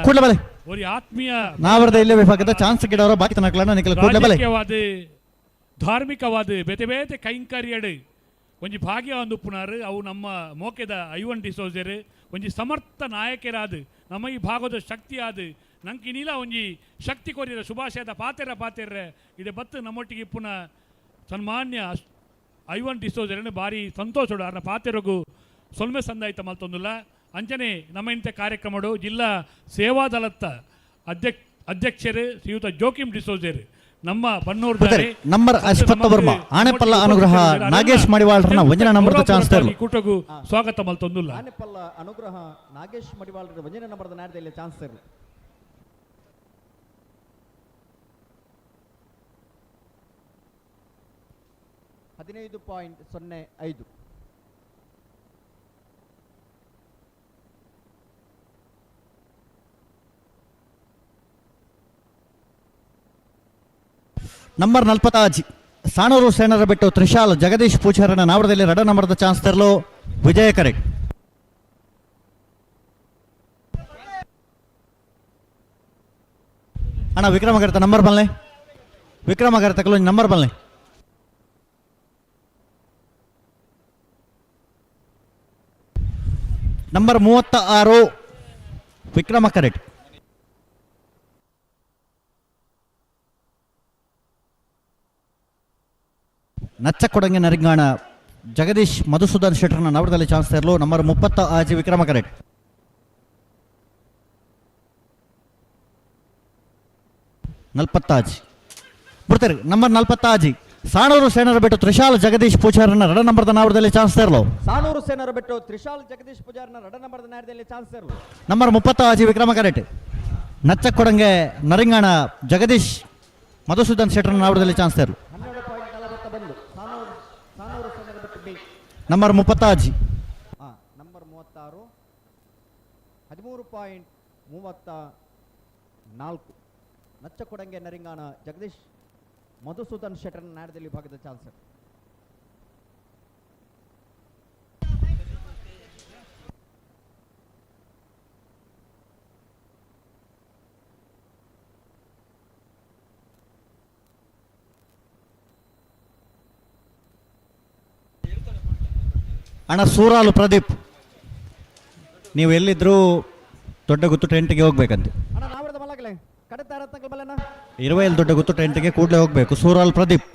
ಕೂಡಲೇ ಬಲೆ ஒரு ಆತ್ಮೀಯ ನಾವರದಲ್ಲಿ ವಿಭಾಗದ ಚಾನ್ಸ್ ಗಿಡವರ ಬಾಕಿ ನಗಲನ್ನ ನಿಖಲ ಕೂಡಲೇ ಬಲೆ ರಾಜಕೀಯವಾದ ಧಾರ್ಮಿಕವಾದ ಬೇತೆ ಬೇತೆ ಕೈಂಕರ್ಯಡು ಒಂಜಿ ಭಾಗ್ಯ ಒಂದು ಉಪ್ಪುನಾರು ಅವು ನಮ್ಮ ಮೋಕೆದ ಐವನ್ ಡಿಸೋಜರು ಒಂಜಿ ಸಮರ್ಥ ನಾಯಕರಾದ ನಮ್ಮ ಈ ಭಾಗದ ಶಕ್ತಿ ಆದ ನಂಗೆ ನೀಲ ಒಂಜಿ ಶಕ್ತಿ ಕೊರಿರ ಶುಭಾಶಯದ ಪಾತೆರ ಪಾತೆರ ಇದೆ ಬತ್ತು ನಮ್ಮೊಟ್ಟಿಗೆ ಇಪ್ಪುನ ಸನ್ಮಾನ್ಯ ಐವನ್ ಡಿಸೋಜರನ್ನು ಭಾರಿ ಸಂತೋಷಡು ಅರ್ನ ಪಾತೆರಗು ಸೊಲ್ಮೆ ಸಂದಾಯ್ತ ಮಲ್ತೊಂದುಲ್ಲ. ಅಂಚನೆ ನಮ್ಮ ಇಂಥ ಕಾರ್ಯಕ್ರಮಡು ಜಿಲ್ಲಾ ಸೇವಾದಳತ್ತ ಅಧ್ಯಕ್ಷರು ಶ್ರೀಯುತ ಜೋಕಿಂ ಡಿಸೋಜರ್ ನಮ್ಮ ಬನ್ನೂರು ನಂಬರ್ ಅಶ್ವತ್ಥ ವರ್ಮ ಆಣೆಪಲ್ಲ ಅನುಗ್ರಹ ನಾಗೇಶ್ ಮಡಿವಾಳ್ರನ ಒಂದಿನ ನಂಬರ್ದ ಚಾನ್ಸ್ ತರಲು ಕೂಟಗೂ ಸ್ವಾಗತ ಮಲ್ತೊಂದುಲ್ಲ. ಆನೆಪಲ್ಲ ಅನುಗ್ರಹ ನಾಗೇಶ್ ಮಡಿವಾಳ್ರ ಒಂದಿನ ನಂಬರ್ದ ನಾಡದಲ್ಲಿ ಚಾನ್ಸ್ ತರಲು 15.05 ನಂಬರ್ 45 ಸಾಣೂರು ಸೇನರ ಬಿಟ್ಟು ತ್ರಿಶಾಲ್ ಜಗದೀಶ್ ಪೂಜಾರನ ನಾವರದಲ್ಲಿ 2 ನಂಬರ್ದ ಚಾನ್ಸ್ ತರಲು ವಿಜಯ ಕರೆಕ್ಟ್ ಅಣ್ಣ ವಿಕ್ರಮ ಕರೆತ ನಂಬರ್ ಬಲ್ಲೆ ವಿಕ್ರಮ ಕರೆತ ನಂಬರ್ ಬಲ್ಲೆ ನಂಬರ್ 36 ವಿಕ್ರಮ ಕರೆಟ್. ನಚ್ಚಕೊಡಂಗೆ ನರಿಂಗಾಣ ಜಗದೀಶ್ ಮಧುಸೂದನ್ ಶೆಟ್ಟರ್ನ ನವರದಲ್ಲಿ ಚಾನ್ಸ್ ಇರಲು ನಂಬರ್ 36 ವಿಕ್ರಮ ಕರೆಟ್. 46 ಬಿಡ್ತಾರೆ. ನಂಬರ್ 46 ಸಾಣೂರು ಸೇನರ ಬಿಟ್ಟು ತ್ರಿಶಾಲ್ ಜಗದೀಶ್ ಪೂಜಾರನ 2 ನಂಬರ್ದ ನಾವರದಲ್ಲಿ ಚಾನ್ಸ್ ಇರಲು. ಸಾಣೂರು ಸೇನರ ಬಿಟ್ಟು ತ್ರಿಶಾಲ್ ಜಗದೀಶ್ ಪೂಜಾರನ 2 ನಂಬರ್ದ ನಾವರದಲ್ಲಿ ಚಾನ್ಸ್ ಇರಲು. ನಂಬರ್ 36 ವಿಕ್ರಮ ಕರೆಟ್. ನಚ್ಚಕೊಡಂಗೆ ನರಿಂಗಾಣ ಜಗದೀಶ್ ಮಧುಸೂದನ್ ಶೆಟ್ಟರ್ನ ನಾವರದಲ್ಲಿ ಚಾನ್ಸ್ ಇರಲು. ನಂಬರ್ 36 ನಂಬರ್ 36 13.34 ನಚ್ಚಕೊಡಂಗೆ ನರಿಂಗಾಣ ಜಗದೀಶ್ ಮಧುಸೂದನ್ ಶೆಟ್ಟರ್ನ ನಾಡದಲ್ಲಿ ವಿಭಾಗದ ಚಾನ್ಸರ್. ಅಣ್ಣ ಸೂರಾಲು ಪ್ರದೀಪ್, ನೀವು ಎಲ್ಲಿದ್ದರೂ ದೊಡ್ಡ ಗುತ್ತು ಟೆಂಟ್ಗೆ ಹೋಗ್ಬೇಕಂತೆ. ಇರುವೈಲ್ ದೊಡ್ಡ ಗುತ್ತು ಟೆಂಟ್ಗೆ ಕೂಡಲೇ ಹೋಗಬೇಕು. ಸೂರಾಲ್ ಪ್ರದೀಪ್.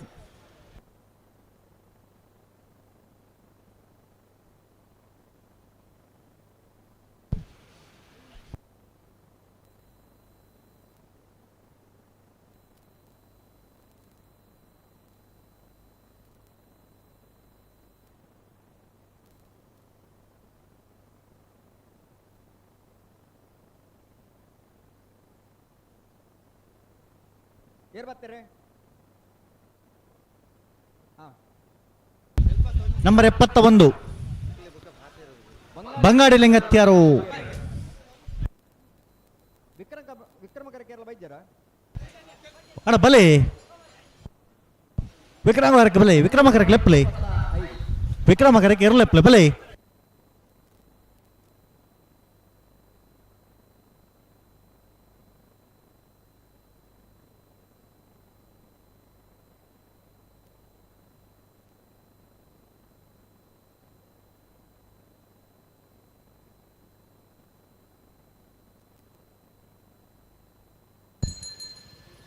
ನಂಬರ್ 71 ಬಂಗಾಡಿ ಲಿಂಗತ್ಯಾರು. ಅಣ್ಣ ಬಲೆ ವಿಕ್ರಮ ಕರಕ್ಕೆ ಬಲೆ, ವಿಕ್ರಮ ಕರಕ್ಕೆ ಲೆಪ್ಲೆ, ವಿಕ್ರಮ ಕರಕ್ಕೆ ಇರಲೆಪ್ಲೆ ಬಲೆ.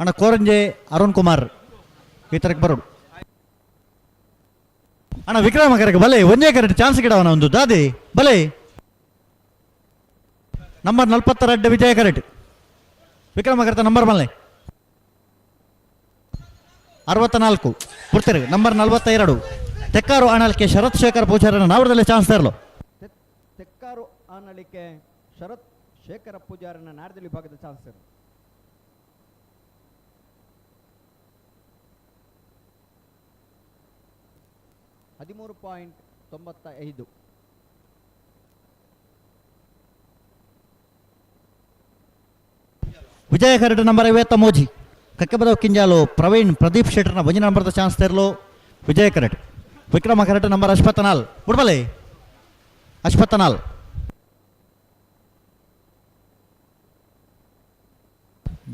ಅಣ್ಣ ಕೋರಂಜೆ ಅರುಣ್ ಕುಮಾರ್ ಈ ತರಕ್ಕೆ ಬರೋಡು. ಅಣ್ಣ ವಿಕ್ರಮ ಕರೆಗೆ ಬಲೆ, ಒಂದೇ ಕರೆಕ್ಟ್ ಚಾನ್ಸ್ ಗಿಡವನ ಒಂದು ದಾದಿ ಬಲೆ. ನಂಬರ್ 42 ವಿಜಯ ಕರೆಕ್ಟ್. ವಿಕ್ರಮ ಕರೆತ ನಂಬರ್ ಮಲ್ಲೆ 64 ಪುರ್ತರು. ನಂಬರ್ 42 ತೆಕ್ಕಾರು ಆಣಲಿಕೆ ಶರತ್ ಶೇಖರ್ ಪೂಜಾರನ ನಾವರದಲ್ಲಿ ಚಾನ್ಸ್ ತರಲು. ತೆಕ್ಕಾರು ಆನಳಿಕೆ ಶರತ್ ಶೇಖರ ಪೂಜಾರನ ನಾಡದಲ್ಲಿ ವಿಭಾಗದ ಚಾನ್ಸ್. 13.95. ವಿಜಯ ಕರಡು ನಂಬರ್ 53 ಕಕ್ಕಬದ ಕಿಂಜಾಲು ಪ್ರವೀಣ್ ಪ್ರದೀಪ್ ಶೆಟ್ಟರ್ನ ಒಂಜಿ ನಂಬರ್ದ ಚಾನ್ಸ್ ತೆರಲು ವಿಜಯ ಕರಟ್. ವಿಕ್ರಮ ಕರಟ್ ನಂಬರ್ 84 ಉಡ್ಬಲೆ 84.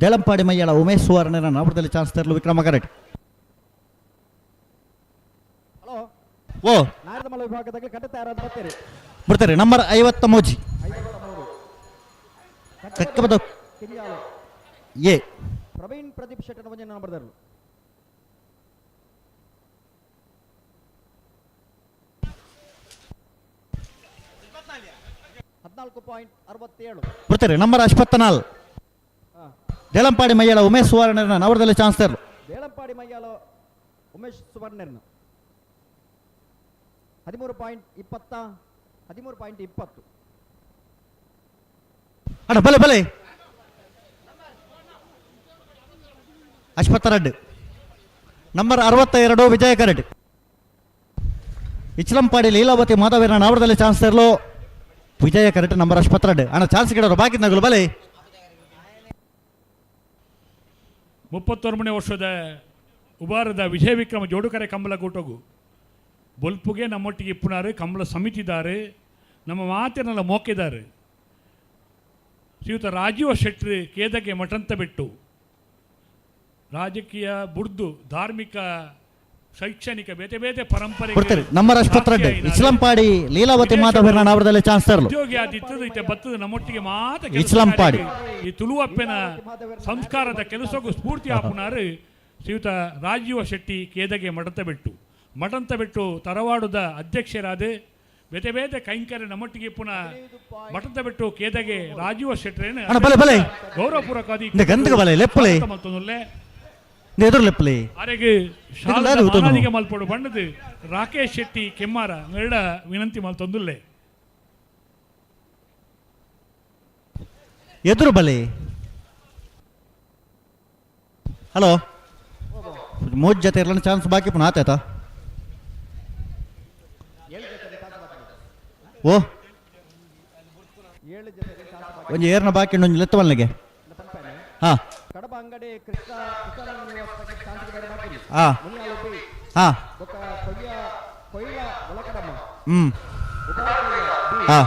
ದೇಳಂಪಾಡಿ ಮಯ್ಯಳ ಉಮೇಶ್ ಸುವರ್ಣನ ನಂಬರ್ದಲ್ಲಿ ಚಾನ್ಸ್ ತೆರಲು ವಿಕ್ರಮ ಕರಟ್. ಓ ಬಿಡ್ತಾರೆ. ನಂಬರ್ 53 ಕಕ್ಕಬದ ಎ ಪ್ರವೀಣ್ ಪ್ರದೀಪ್ ಶೆಟ್ಟರ್ ಒಂಜಿ ನಂಬರ್ದರು. 14.67 ಬಿಡ್ತಾರೆ. ನಂಬರ್ 84 ದೇಳಂಪಾಡಿ ಮಯ್ಯಳ ಉಮೇಶ್ ಸುವರ್ಣನ ನವರದಲ್ಲಿ ಚಾನ್ಸ್ ತರಲು. ದೇಳಂಪಾಡಿ ಮಯ್ಯಾಳ ಉಮೇಶ್ ಸುವರ್ಣರ್ನ 13.20 13.20. ಅಣ್ಣ ಬಲೆ ಬಲೆ 82 ನಂಬರ್ 62 ವಿಜಯ ಕರಡ್. ಇಚ್ಲಂಪಾಡಿ ಲೀಲಾವತಿ ಮಾಧವೀರನ ನಾವರದಲ್ಲಿ ಚಾನ್ಸ್ ತರಲು ವಿಜಯ ಕರೆಕ್ಟ್ ನಂಬರ್ 82. ಅಣ್ಣ ಚಾನ್ಸ್ ಗಿಡವರು ಬಾಕಿ ನಗಲು ಬಲೆ. 31ನೇ ವರ್ಷದ ಉಬಾರದ ವಿಜಯ ವಿಕ್ರಮ ಜೋಡುಕರೆ ಕಂಬಳ ಕೂಟಗು ಬೊಲ್ಪುಗೆ ನಮ್ಮೊಟ್ಟಿಗೆ ಇಪ್ಪುನಾರು ಕಂಬಳ ಸಮಿತಿದಾರೆ ನಮ್ಮ ಮಾತಿನೆಲ್ಲ ಮೋಕಿದ್ದಾರೆ. ಶ್ರೀಯುತ ರಾಜೀವ ಶೆಟ್ಟಿ ಕೇದಗೆ ಮಠಂತ ಬಿಟ್ಟು ರಾಜಕೀಯ ಬುಡ್ದು ಧಾರ್ಮಿಕ ಶೈಕ್ಷಣಿಕ ಬೇತೆ ಬೇತೆ ಪರಂಪರೆ ಕೊಡ್ತಾರೆ ನಮ್ಮ ರಾಷ್ಟ್ರಪತ್ರ ಇಸ್ಲಾಂಪಾಡಿ ಲೀಲಾವತಿ ಮಾಧವರನ್ನ ನಾವರದಲ್ಲಿ ಚಾನ್ಸ್ ತರಲು. ಉದ್ಯೋಗಿ ಆದಿತ್ತದು ಇತ್ತೆ ಬತ್ತದ ನಮ್ಮೊಟ್ಟಿಗೆ ಮಾತ ಕೆಲಸ ಇಸ್ಲಾಂಪಾಡಿ. ಕಾರ್ಯಕ್ಕೆ ಈ ತುಳುವಪ್ಪೆನ ಸಂಸ್ಕಾರದ ಕೆಲಸಕ್ಕೂ ಸ್ಫೂರ್ತಿ ಆಪುನಾರು ಶ್ರೀಯುತ ರಾಜೀವ ಶೆಟ್ಟಿ ಕೇದಗೆ ಮಠಂತ ಬೆಟ್ಟು ತರವಾಡುದ ಅಧ್ಯಕ್ಷರಾದ ಬೇತೆ ಬೇತೆ ಕೈಂಕರ್ಯ ನಮ್ಮೊಟ್ಟಿಗೆ ಪುನಃ ಮಠಂತ ಬೆಟ್ಟು ಕೇದಗೆ ರಾಜೀವ ಶೆಟ್ಟರೇನು ಅಣ್ಣ, ಬಲೆ, ಬಲೆ. ಗೌರವಪೂರ್ವಕವಾಗಿ ಇಂದ ಗಂಧಕ ಬಲೆ, ಲೆಪ್ಪಲೆ. ಮಲ್ತೊಂದುಲ್ಲೆ. ಇಂದ ಎದುರು ಲೆಪ್ಪಲೆ. ಆರೆಗ್ ನಿಕುಲು ದಾದ ಉತ್ತೊಂದು? ಮಾನಾದಿಗೆ ಮಲ್ಪೊಡು ಬಣ್ಣದ ರಾಕೇಶ್ ಶೆಟ್ಟಿ ಕೆಮ್ಮಾರ ಮೇಡ ವಿನಂತಿ ಮಲ್ತೊಂದುಲ್ಲೆ. ಎದುರು ಬಲೆ. ಹಲೋ ಮೂಜ್ ಜೊತೆ ಇರಲಣ್ಣ ಚಾನ್ಸ್ ಬಾಕಿ ಪುನಃ ಆತಾಯ್ತಾ? ಓ ಒಂಜಿ ಏರ್ನ ಬಾಕಿ ಉಂಡು, ಒಂಜಿ ಲೆತ್ತ ಮಲ್ನಿಗೆ. ಹಾ ಹಾ ಹಾ ಹ್ಮ್ ಹಾ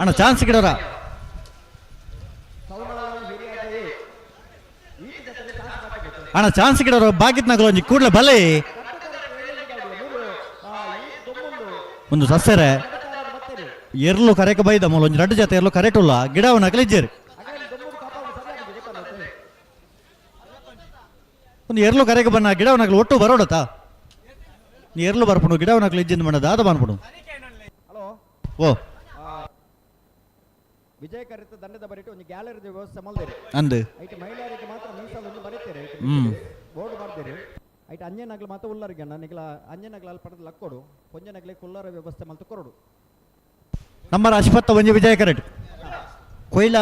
ಅಣ್ಣ ಚಾನ್ಸ್ ಗಿಡೋರ. ಅಣ್ಣ ಚಾನ್ಸ್ ಗಿಡೋರ ಬಾಕಿತ್ನಾಗಲು ಒಂಜಿ ಕೂಡಲೇ ಬಲೆ ಒಂದು ಸಸ್ಯರೆ ಎರ್ಲು ಕರೆಕ ಬೈದ ಮೂಲ ಒಂಜಿ ರಡ್ಡು ಜೊತೆ ಎರ್ಲು ಕರೆಟುಲ್ಲ ಗಿಡವನ್ನ ಕಲಿಜ್ಜೇರು ಒಂದು ಎರ್ಲು ಕರೆಕ ಬನ್ನ ಗಿಡವನಕಲು ಒಟ್ಟು ಬರೋಡತಾ ನೀ ಎರ್ಲು ಬರ್ಪುಣು ಗಿಡವನಕಲು ಇಜ್ಜಿಂದ ಮಣ್ಣ ದಾದ ಬಾನ್ಪುಣು. ಓ ವಿಜಯ ಕರಿತ ದಂಡದ ಬರಿಟು ಒಂದು ಗ್ಯಾಲರಿ ವ್ಯವಸ್ಥೆ ಮಲ್ದೇರಿ. ಅಂದು. ಐಟ್ ಮಹಿಳೆಯರಿಗೆ ಮಾತ್ರ ಮೀಸಲು ಒಂದು ಬರೀತೇರೆ. ಬೋರ್ಡ್ ಮಾಡ್ತೀರಿ. ಐಟ್ ಅಂಜನಗ್ಲು ಮಾತ್ರ ಉಲ್ಲರಿಗೆ ನಿಗಲ ಅಂಜನಗ್ಲ ಅಲ್ಲಿ ಪಡೆದು ಲಕ್ಕೊಡು ಪೊಂಜನಗ್ಲೆ ಕುಲ್ಲರ ವ್ಯವಸ್ಥೆ ಮಲ್ತು ಕೊರಡು. ನಮ್ಮ ಅಶ್ವತ್ಥ ಒಂಜಿ ವಿಜಯ ಕರೆಟ್ ಕೊಯ್ಲ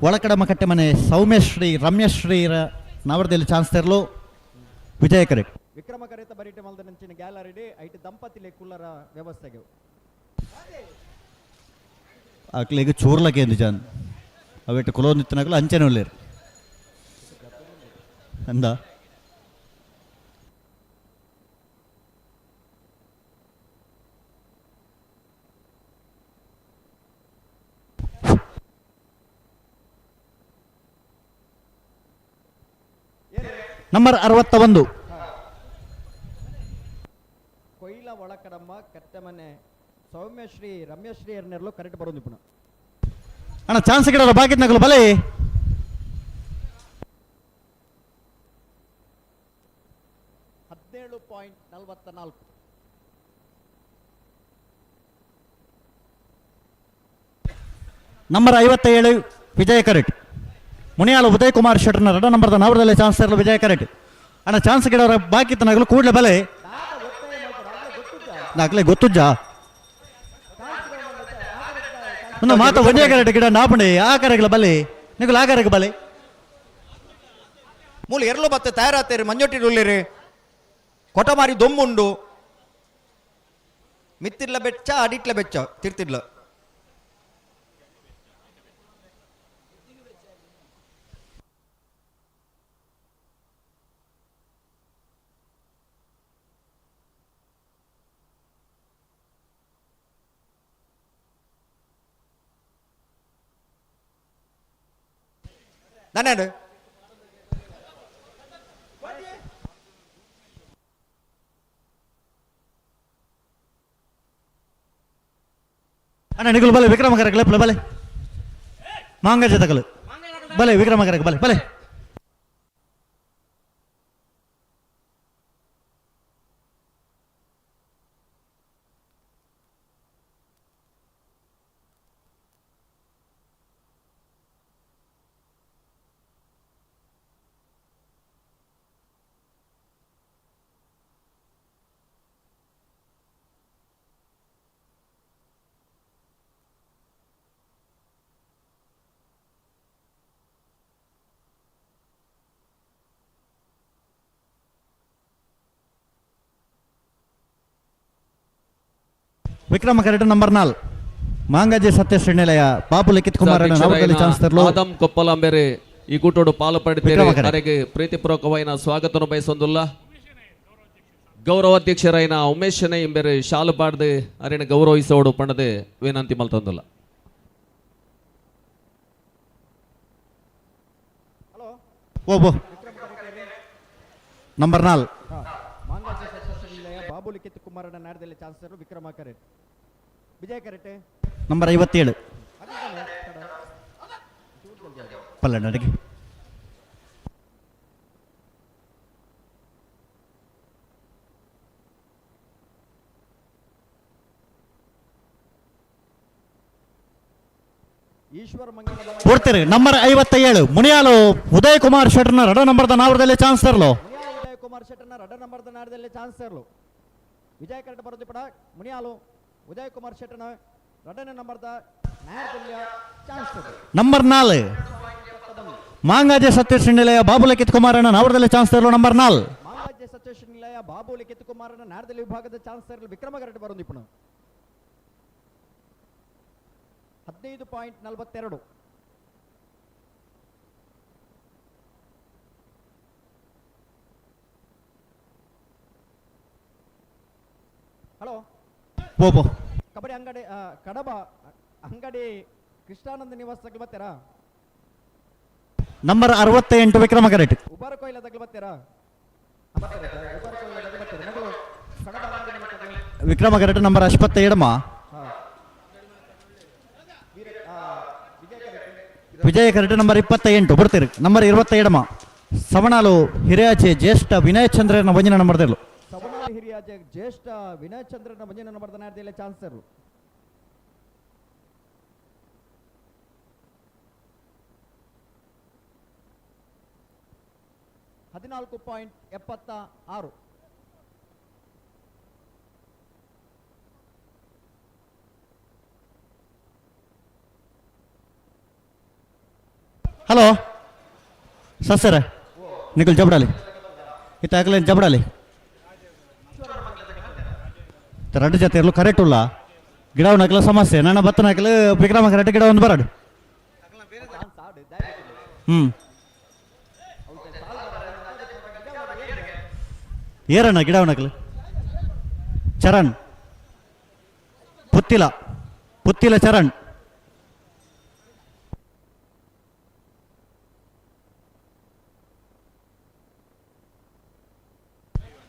ಒಳಕಡಮ ಕಟ್ಟೆ ಮನೆ ಸೌಮ್ಯಶ್ರೀ ರಮ್ಯಶ್ರೀರ ನವರದಲ್ಲಿ ಚಾನ್ಸ್ ತೆರಲು ವಿಜಯ ಕರೆಟ್. ವಿಕ್ರಮ ಕರಿತ ಬರಿಟು ಮಲ್ದ ನಂಚಿನ ಗ್ಯಾಲರಿ ಐಟ್ ದಂಪತಿಲೆ ಕುಲ್ಲರ ವ್ಯವಸ್ಥೆಗೆ ಅಕ್ಲೆಗ್ ಚೂರ್ಲಕ್ಕೆ ಎಂದು ಜಾನ್ ಅವೆಟ್ಟು ಕುಲೋನಿತ್ತನಗಲು ಅಂಚನೆ ಉಲ್ಲೇರು ಅಂದ. ನಂಬರ್ 61 ಕೊಯ್ಲ ಒಳಕಡಮ್ಮ ಕಟ್ಟೆಮನೆ ಸೌಮ್ಯಶ್ರೀ ರಮ್ಯಶ್ರೀ ಎರ್ನೆರ್ಲು ಕರೆಕ್ಟ್ ಬರೋದು ಪುನಃ. ಅಣ್ಣ ಚಾನ್ಸ್ ಗಿಡೋರ ಬಾಕಿತ್ನಗಲು ಬಲೆ. 17.44. ನಂಬರ್ 57 ವಿಜಯ ಕರೆಟ್ ಮುನಿಯಾಲ ಉದಯ್ ಕುಮಾರ್ ಶೆಟ್ಟರ್ನ ಎರಡ ನಂಬರ್ದ ನವರದಲ್ಲಿ ಚಾನ್ಸ್ ತರಲು ವಿಜಯ ಕರೆಟ್. ಅಣ್ಣ ಚಾನ್ಸ್ ಗಿಡೋರ ಬಾಕಿತ್ನಗಲು ಕೂಡಲೇ ಬಲೆ. ನಾಕ್ಲೆ ಗೊತ್ತುಜ್ಜ ಒಂದು ಮಾತ ಒಂದೇ ಕರೆಟ್ ಗಿಡ ನಾಪಣೆ ಆ ಕರೆಗಳ ಬಲೆ ನಿಗುಲು ಆ ಕರೆಗೆ ಬಲೆ. ಮೂಲ ಎರ್ಲು ಬತ್ತೆ ತಯಾರಾತೇರಿ ಮಂಜೊಟ್ಟಿ ಉಳ್ಳೇರಿ ಕೊಟಮಾರಿ ದೊಮ್ಮುಂಡು ಮಿತ್ತಿರ್ಲ ಬೆಚ್ಚ ಅಡಿಟ್ಲ ಬೆಚ್ಚ ತಿರ್ತಿರ್ಲ. ನಾನೇನು ಅಣ್ಣ ನಿಗುಲು ಬಲೆ ವಿಕ್ರಮ ಕರೆಗೆ ಲೆಪ್ಪಲೆ ಬಲೆ ಮಾಂಗ ಜತಕಲು ಬಲೆ ವಿಕ್ರಮ ಕರೆಗೆ ಬಲೆ ಬಲೆ. ವಿಕ್ರಮ ಕರೆಟ್ ನಂಬರ್ 4 ಮಾಂಗಾಜಿ ಸತ್ಯ ಶ್ರೀನಿಲಯ ಬಾಬು ಲಿಖಿತ್ ಕುಮಾರ್ ನವರದಲ್ಲಿ ಚಾನ್ಸ್ ತರಲು ಆದಂ ಕೊಪ್ಪಲಾಂಬೆರೆ ಈ ಕೂಟೋಡು ಪಾಲು ಪಡೆದಿದ್ದಾರೆ. ವಿಕ್ರಮ ಕರೆಟ್. ಅವರಿಗೆ ಪ್ರೀತಿಪೂರ್ವಕವಾಯಿನ ಸ್ವಾಗತವನ್ನು ಬಯಸೊಂದುಲ್ಲ. ಗೌರವಾಧ್ಯಕ್ಷರಾಯಿನ ಉಮೇಶ್ ಶೆಣೈ ಇಂಬೆರೆ ಶಾಲು ಪಾಡ್ದು ಅರೆನ ಗೌರವಿಸೋಡು ಪಂಡದೆ ವಿನಂತಿ ಮಲ್ತೊಂದುಲ್ಲ. ಓಬೋ ನಂಬರ್ 4 ಬಾಬು ಲಿಖಿತ್ ಕುಮಾರನ ನಾಡದಲ್ಲಿ ಚಾನ್ಸರ್ ವಿಕ್ರಮ ಕರೆಟ್ ವಿಜಯ ಕರೆಟೆ ನಂಬರ್ 57 ಪಲ್ಲಣ್ಣರಿಗೆ ಈಶ್ವರ ಮಂಗಲ ಪೂರ್ತಿರಿ ನಂಬರ್ 57 ಮುನಿಯಾಲು ಉದಯ್ ಕುಮಾರ್ ಶೆಟ್ಟರ್ನ ರಡ ನಂಬರ್ದ ನಾವರದಲ್ಲಿ ಚಾನ್ಸ್ ತರಲು ಉದಯ್ ಕುಮಾರ್ ಶೆಟ್ಟರ್ನ ರಡ ನಂಬರ್ದ ನಾಡದಲ್ಲಿ ಚಾನ್ಸ್ ತರಲು ವಿಜಯ ಕರೆಟ್ ಬರೋದು ಪಡ ಮುನಿಯಾಲು ಉದಯ್ ಕುಮಾರ್ ಶೆಟ್ಟರ್ನ ರಡನೇ ನಂಬರ್ದ ನಾಡದಲ್ಲಿ ಚಾನ್ಸ್ ತರಲು ನಂಬರ್ 4 ಮಾಂಗಾಜೆ ಸತ್ಯೇಶ್ ನಿಲಯ ಬಾಬು ಲಿಖಿತ್ ಕುಮಾರನ ನಾವರದಲ್ಲಿ ಚಾನ್ಸ್ ತರಲು ನಂಬರ್ 4 ಮಾಂಗಾಜೆ ಸತ್ಯೇಶ್ ನಿಲಯ ಬಾಬು ಲಿಖಿತ್ ಕುಮಾರನ ನಾಡದಲ್ಲಿ ವಿಭಾಗದ ಚಾನ್ಸ್ ತರಲು ವಿಕ್ರಮ ಕರೆಟ್ ಬರೋದು ಪುನಃ 15.42. ಹಲೋ ಓಬೋ ಕಬಡ್ಡಿ ಅಂಗಡಿ ಕಡಬ ಅಂಗಡಿ ಕೃಷ್ಣಾನಂದ ನಿವಾಸ ಬರ್ತೀರಾ? ನಂಬರ್ 68 ವಿಕ್ರಮ ಕರೆಟ್ ಉಬಾರ ಕೊಯ್ಲ ಬರ್ತೀರಾ? ವಿಕ್ರಮ ಕರೆಟ್ ನಂಬರ್ 67 ವಿಜಯ ಕರೆಟ್ ನಂಬರ್ 28 ಬರ್ತೀರಿ ನಂಬರ್ 27 ಸವಣಾಲು ಹಿರಿಯಾಚೆ ಜ್ಯೇಷ್ಠ ವಿನಯ್ ಚಂದ್ರನ ಒಂಜಿನ ನಂಬರ್ ತರಲು ಸವಣಾಲು ಹಿರಿಯಾಚೆ ಜ್ಯೇಷ್ಠ ವಿನಯ್ ಚಂದ್ರನ ಒಂಜಿನ ನಂಬರ್ ನಾಡ್ದಿಲ್ಲ ಚಾನ್ಸ್ ತರಲು 14.76. ಹಲೋ ಸರ್ ನಿಖಲ್ ಜಬಡಾಲಿ ಇತ್ತಾಗಲೇ ಜಬಡಾಲಿ ಎರಡು ಜೊತೆ ಇರಲು ಕರೆಕ್ಟ್ ಉಲ್ಲ ಗಿಡವನ್ನ ಸಮಸ್ಯೆ ನನ್ನ ಬತ್ತನ ಹಾಕಲು ವಿಕ್ರಮ ಕರೆಕ್ಟ್ ಗಿಡ ಒಂದು ಬರಡು ಏರಣ್ಣ ಗಿಡವನ್ನ ಚರಣ್ ಪುತ್ತಿಲ ಪುತ್ತಿಲ ಚರಣ್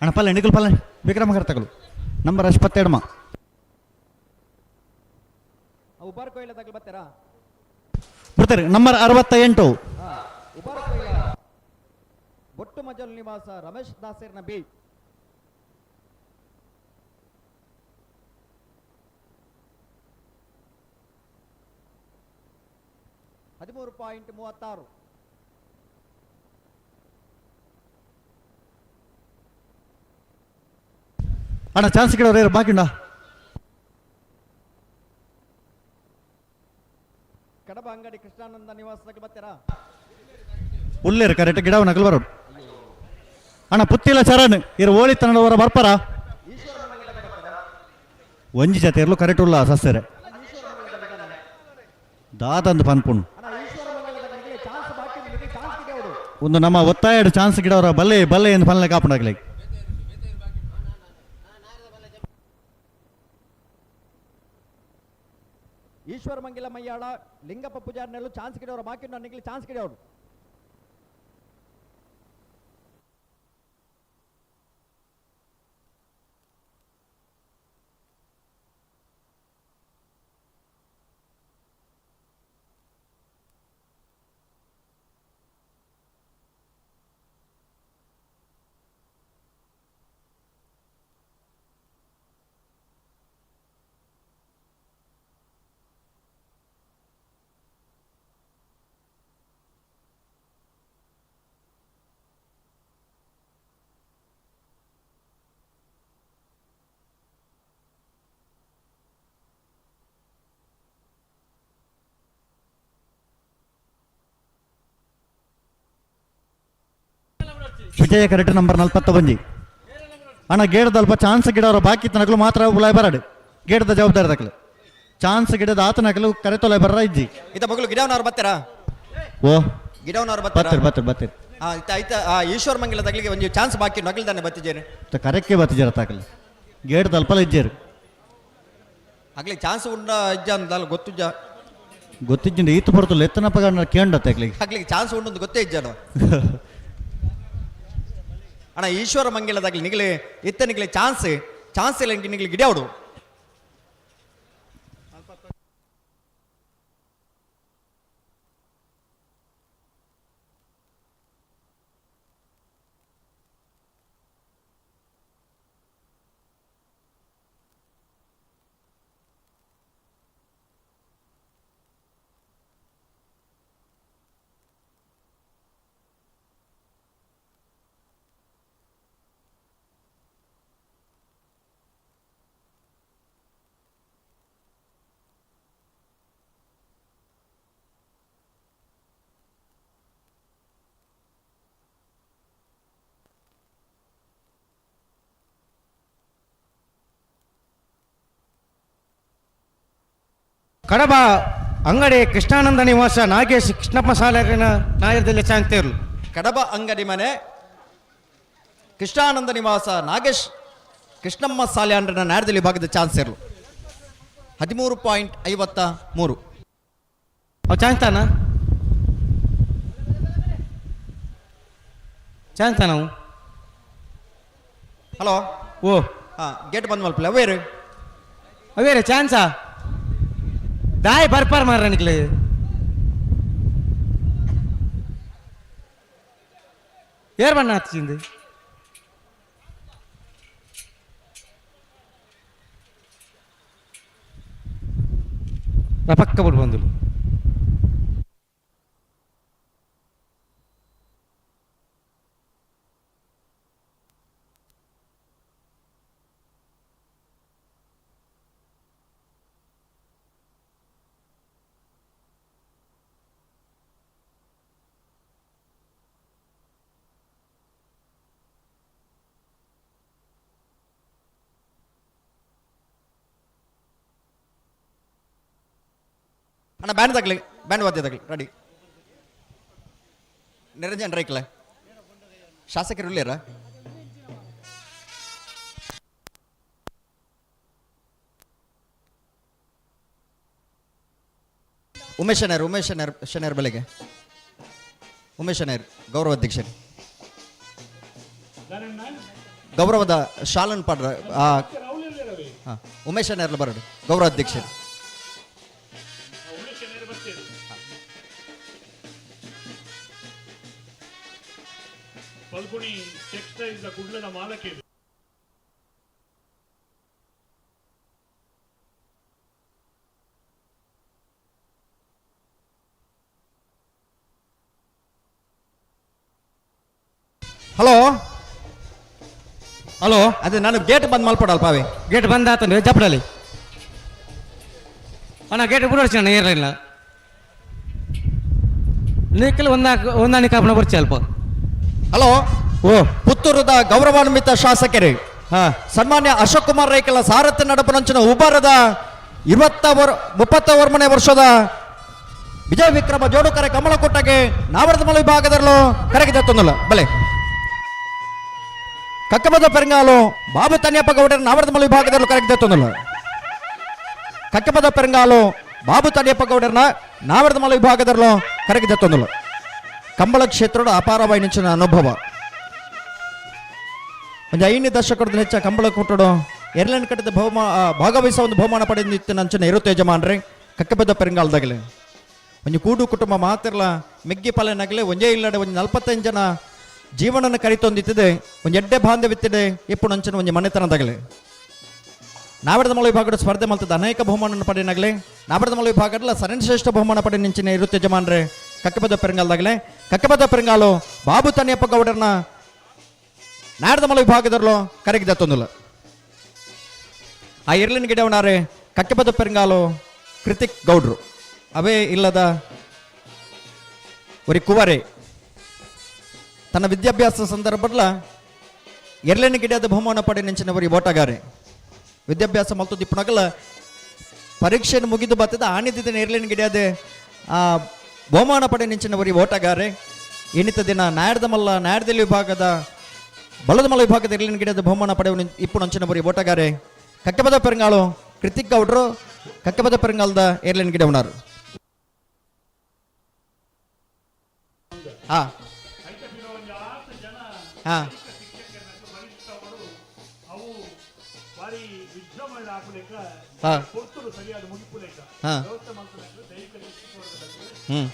ಅಣ್ಣ ಪಲ್ಲೆ ನಿಖಲ್ ಪಲ್ಲೆ ವಿಕ್ರಮ ಕರ್ತಗಳು ನಂಬರ್ 27 ಉಬಾರ್ ಕೊಯ್ಲ ತಗಲ್ ಬರ್ತೀರಾ? ಬರ್ತಾರೆ ನಂಬರ್ 68 ಉಬಾರ್ ಕೊಯ್ಲ ಬೊಟ್ಟು ಮಜಲ್ ನಿವಾಸ ರಮೇಶ್ ದಾಸರ್ನ ಬಿ 13.36. ಅಣ್ಣ ಚಾನ್ಸ್ ಗಿಡವ್ರು ಬಾಕಿ ಉಂಡಾ? ಕಡಬ ಅಂಗಡಿ ಕೃಷ್ಣಾನಂದ ನಿವಾಸಕ್ಕೆ ಬರ್ತೀರಾ? ಉಲ್ಲೇರು ಕರೆಕ್ಟ್ ಗಿಡವ ನಕಲು ಬರೋಡು ಅಣ್ಣ ಪುತ್ತಿಲ ಚರಣ್ ಇರು ಓಳಿ ತನ್ನಡವರ ಬರ್ಪರ ಒಂಜಿ ಜೊತೆ ಇರಲು ಕರೆಕ್ಟ್ ಉಲ್ಲ ಸಸ್ಯರೆ ದಾದಂದು ಪನ್ಪುಣ್ ಒಂದು ನಮ್ಮ ಒತ್ತಾಯ ಚಾನ್ಸ್ ಗಿಡವರ ಬಲ್ಲೆ ಬಲ್ಲೆ ಎಂದು ಪನ್ಲೆ ಕಾಪುಂಡಾಗ್ಲಿ ಈಶ್ವರ ಮಂಗಿಲ ಮಯ್ಯಾಳ ಲಿಂಗಪ್ಪ ಪೂಜಾರಿನೆಲ್ಲ ಚಾನ್ಸ್ ಗಿಡವರು ಬಾಕಿ ನನಗೆ ಚಾನ್ಸ್ ಗಿಡವರು ವಿಜಯ ಕರೆಕ್ಟ್ ನಂಬರ್ 41 ಅಣ್ಣ ಗೇಡದ ಅಲ್ಪ ಚಾನ್ಸ್ ಗಿಡವರ ಬಾಕಿ ತನಕಲು ಮಾತ್ರ ಉಲಾಯ್ ಬರಡು ಗೇಡದ ಜವಾಬ್ದಾರಿ ತಕಲು ಚಾನ್ಸ್ ಗಿಡದ ಆತನಕಲು ಕರೆತೊಲೆ ಬರ್ರ ಇಜ್ಜಿ ಇತ ಮಗಳು ಗಿಡವನವ್ರು ಬರ್ತಾರಾ? ಓ ಗಿಡವನವ್ರು ಬರ್ತಾರಾ? ಬರ್ತೀರಿ ಬರ್ತೀರಿ ಬರ್ತೀರಿ. ಆಯ್ತ ಆಯ್ತ ಈಶ್ವರ ಮಂಗಿಲ ತಗಲಿಗೆ ಒಂದು ಚಾನ್ಸ್ ಬಾಕಿ ನಗಲ್ದಾನೆ ಬತ್ತಿದ್ದೇನೆ ಕರೆಕ್ಕೆ ಬತ್ತಿಜರ ತಾಕಲಿ ಗೇಡದ ಅಲ್ಪಲ ಇಜ್ಜೇರು ಆಗ್ಲಿ ಚಾನ್ಸ್ ಉಂಡ ಇಜ್ಜ ಅಂದಲ್ಲ ಗೊತ್ತುಜ್ಜ. ಗೊತ್ತಿಜ್ಜಿಂಡ ಈತ ಪೊರ್ತುಲ್ಲ ಎತ್ತನಪ್ಪ ಕೇಂಡ ತೆಗ್ಲಿಗೆ ಆಗ್ಲಿಕ್ಕೆ ಚಾನ್ಸ್ ಉಂಟು ಗೊತ್ತೇ ಇಜ್ಜಾನು. ಅಣ್ಣ ಈಶ್ವರ ಮಂಗಿಲದಾಗ್ಲಿ ನಿಗಲಿ ಇತ್ತ ನಿಗಲಿ ಚಾನ್ಸ್ ಚಾನ್ಸ್ ಇಲ್ಲ ನಿಗಲಿ ಗಿಡಿಯಾವಡು. ಕಡಬ ಅಂಗಡಿ ಕೃಷ್ಣಾನಂದ ನಿವಾಸ ನಾಗೇಶ್ ಕೃಷ್ಣಪ್ಪ ಸಾಲರಿನ ನಾಯರದಲ್ಲಿ ಚಾಂತೇರ್ಲು. ಕಡಬ ಅಂಗಡಿ ಮನೆ ಕೃಷ್ಣಾನಂದ ನಿವಾಸ ನಾಗೇಶ್ ಕೃಷ್ಣಮ್ಮ ಸಾಲ್ಯಾಂಡ್ರನ ನಾಯರದಲ್ಲಿ ವಿಭಾಗದ ಚಾನ್ಸ್ ಇರಲು 13.53. ಚಾನ್ಸ್ತಾನ ಚಾನ್ಸ್ತಾನ ನಾವು. ಹಲೋ ಓ ಹಾಂ ಗೇಟ್ ಬಂದ್ ಮಲ್ಪಲೆ ಅವೇರು ಅವೇರೆ ಚಾನ್ಸಾ ದಾಯ್ ಬರ್ಪಾರ್ ಮಾರ ನಿಕ್ಲೆ. ಏರ್ ಬಣ್ಣ ಹಚ್ಚಿಂದು ಪಕ್ಕ ಬಿಡು ಬಂದಳು. ಅಣ್ಣ ಬ್ಯಾಂಡ್ ತಗಲಿ, ಬ್ಯಾಂಡ್ ವಾದ್ಯ ತಗಲಿ ರೆಡಿ. ನಿರಂಜನ್ ರೈಕ್ಲೆ ಶಾಸಕರು ಇಲ್ಲೇರ? ಉಮೇಶ್ ಶನೇರ್, ಉಮೇಶ್ ಶನೇರ್, ಶನೇರ್ ಬೆಲೆಗೆ ಉಮೇಶ್ ಶನೇರ್ ಗೌರವ ಅಧ್ಯಕ್ಷರು ಗೌರವದ ಶಾಲನ್ ಪಾಡ್ರ ಉಮೇಶ್ ಶನೇರ್ಲ ಬರಡು ಗೌರವ ಅಧ್ಯಕ್ಷರು. ಫಲ್ಗುಣಿ ಟೆಕ್ಸ್ಟೈಲ್ಸ್ ಕುಡ್ಲದ ಮಾಲಕಿ. ಹಲೋ ಹಲೋ, ಅದೇ ನಾನು ಗೇಟ್ ಬಂದ್ ಮಲ್ಪಡಲ್ಪ ಅವೇ. ಗೇಟ್ ಬಂದ್ ಆತಂದ್ರೆ ಜಪ್ಪಡಲಿ ಅಣ್ಣ, ಗೇಟ್ ಬಿಡೋರ್ಚಿ ಅಣ್ಣ ಏರ್ಲಿಲ್ಲ ನೀಕಲ್ ಒಂದಾಣಿ ಕಾಪಣ ಬರ್ಚಿ ಅಲ್ಪ. ಹಲೋ ಓ ಪುತ್ತೂರದ ಗೌರವಾನ್ವಿತ ಶಾಸಕರೇ ಸನ್ಮಾನ್ಯ ಅಶೋಕ್ ಕುಮಾರ್ ರೈಕಲ ಸಾರಥ್ಯ ನಡಪನಂಚಿನ ಉಬಾರದ 30 ವರ್ಷದ ವಿಜಯ ವಿಕ್ರಮ ಜೋಡುಕರೆ ಕಮಲಕೋಟಗೆ ನಾವರದಮಲ ವಿಭಾಗದಲ್ಲೂ ಕರಗಿದೆ ತೊಂದಲ್ಲ ಬಲೆ ಕಕ್ಕಬದ ಪೆರಂಗಾಲು ಬಾಬು ತನ್ಯಪ್ಪ ಗೌಡರ ನಾವರದಮಲ ವಿಭಾಗದಲ್ಲೂ ಕರಗಿದೆ ತೊಂದಲ್ಲ ಕಕ್ಕಬದ ಪೆರಂಗಾಲು ಬಾಬು ತನ್ಯಪ್ಪ ಗೌಡರನ ನಾವರದಮಲ ವಿಭಾಗದಲ್ಲೂ ಕರಗಿದೆ ತೊಂದಲ್ಲ. ಕಂಬಳ ಕ್ಷೇತ್ರದ ಅಪಾರವಾಯಿನ ಅನುಭವ ಒಂದು 5 ದಶಕದ ಹೆಚ್ಚ ಕಂಬಳ ಕೂಟಡು ಏರ್ಲೈನ್ ಕಟ್ಟಿದ ಭಾಗವಹಿಸುವ ಒಂದು ಬಹುಮಾನ ಪಡೆದಿತ್ತು ನಂಚಿನ ಇರುತ್ತೆ ಯಜಮಾನ್ರಿ ಕಕ್ಕಬೆದ್ದ ಪೆರಂಗಾಲದಾಗಲೇ ಒಂದು ಕೂಡು ಕುಟುಂಬ ಮಾತಿರಲ ಮೆಗ್ಗಿ ಪಾಲನಾಗಲಿ ಒಂದೇ ಇಲ್ಲಡೆ ಒಂದು 45 ಜನ ಜೀವನನ ಕರಿತೊಂದಿತ್ತಿದೆ ಒಂದು ಎಡ್ಡೆ ಬಾಂಧವ್ಯತ್ತಿದೆ ಇಪ್ಪು ನಂಚಿನ ಒಂದು ಮನೆತನದಾಗಲಿ ನಾವರದಮಲ ವಿಭಾಗದ ಸ್ಪರ್ಧೆ ಮಲ್ತದ ಅನೇಕ ಬಹುಮಾನವನ್ನು ಪಡೆಯನಾಗಲಿ ನಾವರದಮಲ ವಿಭಾಗದ ಸರಣಶ್ರೇಷ್ಠ ಬಹುಮಾನ ಪಡೆ ನಿಂಚಿನ ಇರುತ್ತೆ ಯಜಮಾನ್ರೆ ಕಕ್ಕಬೆದ್ದ ಪೆರಂಗಾಲದಾಗಲೇ ಕಕ್ಕಬೆದ್ದ ಪೆರಂಗಾಲು ಬಾಬು ತನ್ಯಪ್ಪ ಗೌಡರನ್ನ ನಾಡದಮಲ ವಿಭಾಗದಲ್ಲೂ ಕರಗಿದ ತೊಂದಲ್ಲ ಆ ಇರ್ಲಿನ ಗಿಡವನಾರೆ ಕಕ್ಕಬೆದ್ದ ಪೆರಂಗಾಲು ಕೃತಿಕ್ ಗೌಡ್ರು ಅವೇ ಇಲ್ಲದ ಒರಿ ಕುವರೆ ತನ್ನ ವಿದ್ಯಾಭ್ಯಾಸ ಸಂದರ್ಭದಲ್ಲ ಎರ್ಲಿನ ಗಿಡದ ಬಹುಮಾನ ಪಡೆ ನಿಂಚಿನವರಿ ಓಟಗಾರೆ ವಿದ್ಯಾಭ್ಯಾಸ ಮಲ್ತು ದಿಪ್ಪಣಗಲ ಪರೀಕ್ಷೆಯನ್ನು ಮುಗಿದು ಬರ್ತದ ಆನಿದ್ದ ಎರ್ಲಿನ ಗಿಡದ ಆ ಬಹುಮಾನ ಪಡೆ ನಿಂಚಿನವರಿ ಓಟಗಾರೆ ಎಣಿತ ದಿನ ನಾಯರ್ದಮಲ್ಲ ನಾಯರ್ದಲ್ಲಿ ವಿಭಾಗದ ಬಲದಮಲ ವಿಭಾಗದ ಎರ್ಲಿನ ಗಿಡದ ಬಹುಮಾನ ಪಡೆಯುವ ಇಪ್ಪು ಬರಿ ಓಟಗಾರೆ ಕಕ್ಕಬದ ಪೆರಂಗಾಳು ಕೃತಿಕ್ ಗೌಡ್ರು ಕಕ್ಕಬದ ಪೆರಂಗಾಲದ ಏರ್ಲಿನ ಗಿಡವನಾರು. ಹಾ ಹಾ ಹಾ ಹಾ ಹ್ಮ್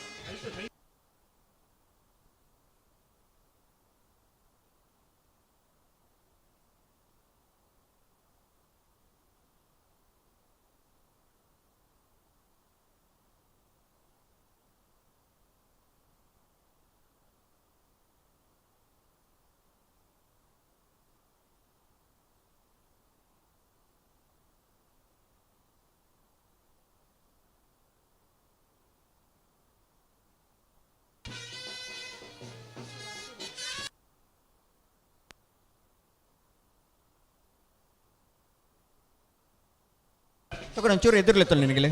ತಗೊಂಡು ಒಂಚೂರು ಎದುರ್ಲಿತ್ತಲ್ಲ ನಿನಗೆ.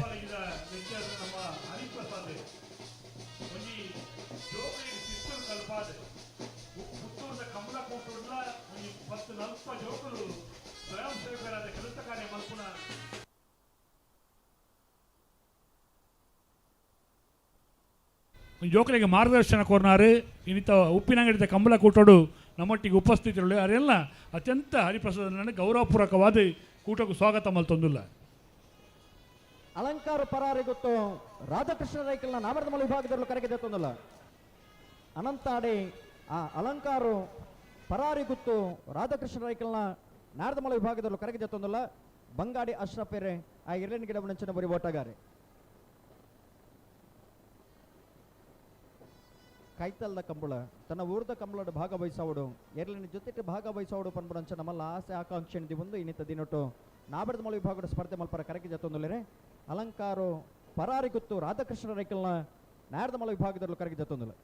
ಜೋಕರಿಗೆ ಮಾರ್ಗದರ್ಶನ ಕೋರ್ನಾರು ಇನ್ನಿತ ಉಪ್ಪಿನಂಗಡಿದ ಕಂಬಳ ಕೂಟೋಡು ನಮ್ಮೊಟ್ಟಿಗೆ ಉಪಸ್ಥಿತರು ಅದೆಲ್ಲ ಅತ್ಯಂತ ಹರಿಪ್ರಸಾದ ಗೌರವಪೂರ್ವಕವಾದ ಕೂಟಕ್ಕೂ ಸ್ವಾಗತ ಮಲ್ತೊಂದಿಲ್ಲ. ಅಲಂಕಾರ ಪರಾರಿ ಗೊತ್ತು ರಾಧಾಕೃಷ್ಣ ರೈಕಲ್ನ ನಾಮರ್ದಮಲ ವಿಭಾಗದಲ್ಲೂ ಕರೆಗೆ ತಂದಲ್ಲ ಅನಂತಾಡಿ ಆ ಅಲಂಕಾರ ಪರಾರಿ ಗುತ್ತು ರಾಧಾಕೃಷ್ಣ ರೈಕಲ್ನ ನಾರದಮಲ ವಿಭಾಗದಲ್ಲೂ ಕರೆಗೆ ತಂದಲ್ಲ ಬಂಗಾಡಿ ಅಶ್ರಫೇರೆ ಆ ಇರ್ಲಿನ ಗಿಡ ಮುಂಚಿನ ಬರಿ ಓಟಗಾರೆ ಕೈತಲ್ದ ಕಂಬಳ ತನ್ನ ಊರ್ದ ಕಂಬಳಡು ಭಾಗವಹಿಸವಡು ಎರಲಿನ ಜೊತೆಗೆ ಭಾಗವಹಿಸವಡು ಪನ್ಪುನಂಚ ನಮ್ಮಲ್ಲ ಆಸೆ ಆಕಾಂಕ್ಷೆ ಒಂದು ಇನ್ನಿತ ದಿನೊಟ್ಟು ನಾಬರ್ದಮಲ ವಿಭಾಗದ ಸ್ಪರ್ಧೆ ಮಲ್ಪರ ಕರೆಗೆ ಜೊತ್ತೊಂದುಲೇರೆ ಅಲಂಕಾರೋ ಪರಾರಿ ಗುತ್ತು ರಾಧಾಕೃಷ್ಣ ರೈಕಲ್ನ ನಾರದಮಲ ವಿಭಾಗದಲ್ಲೂ ಕರೆಗೆ ಜೊತ್ತೊಂದುಲ್ಲ.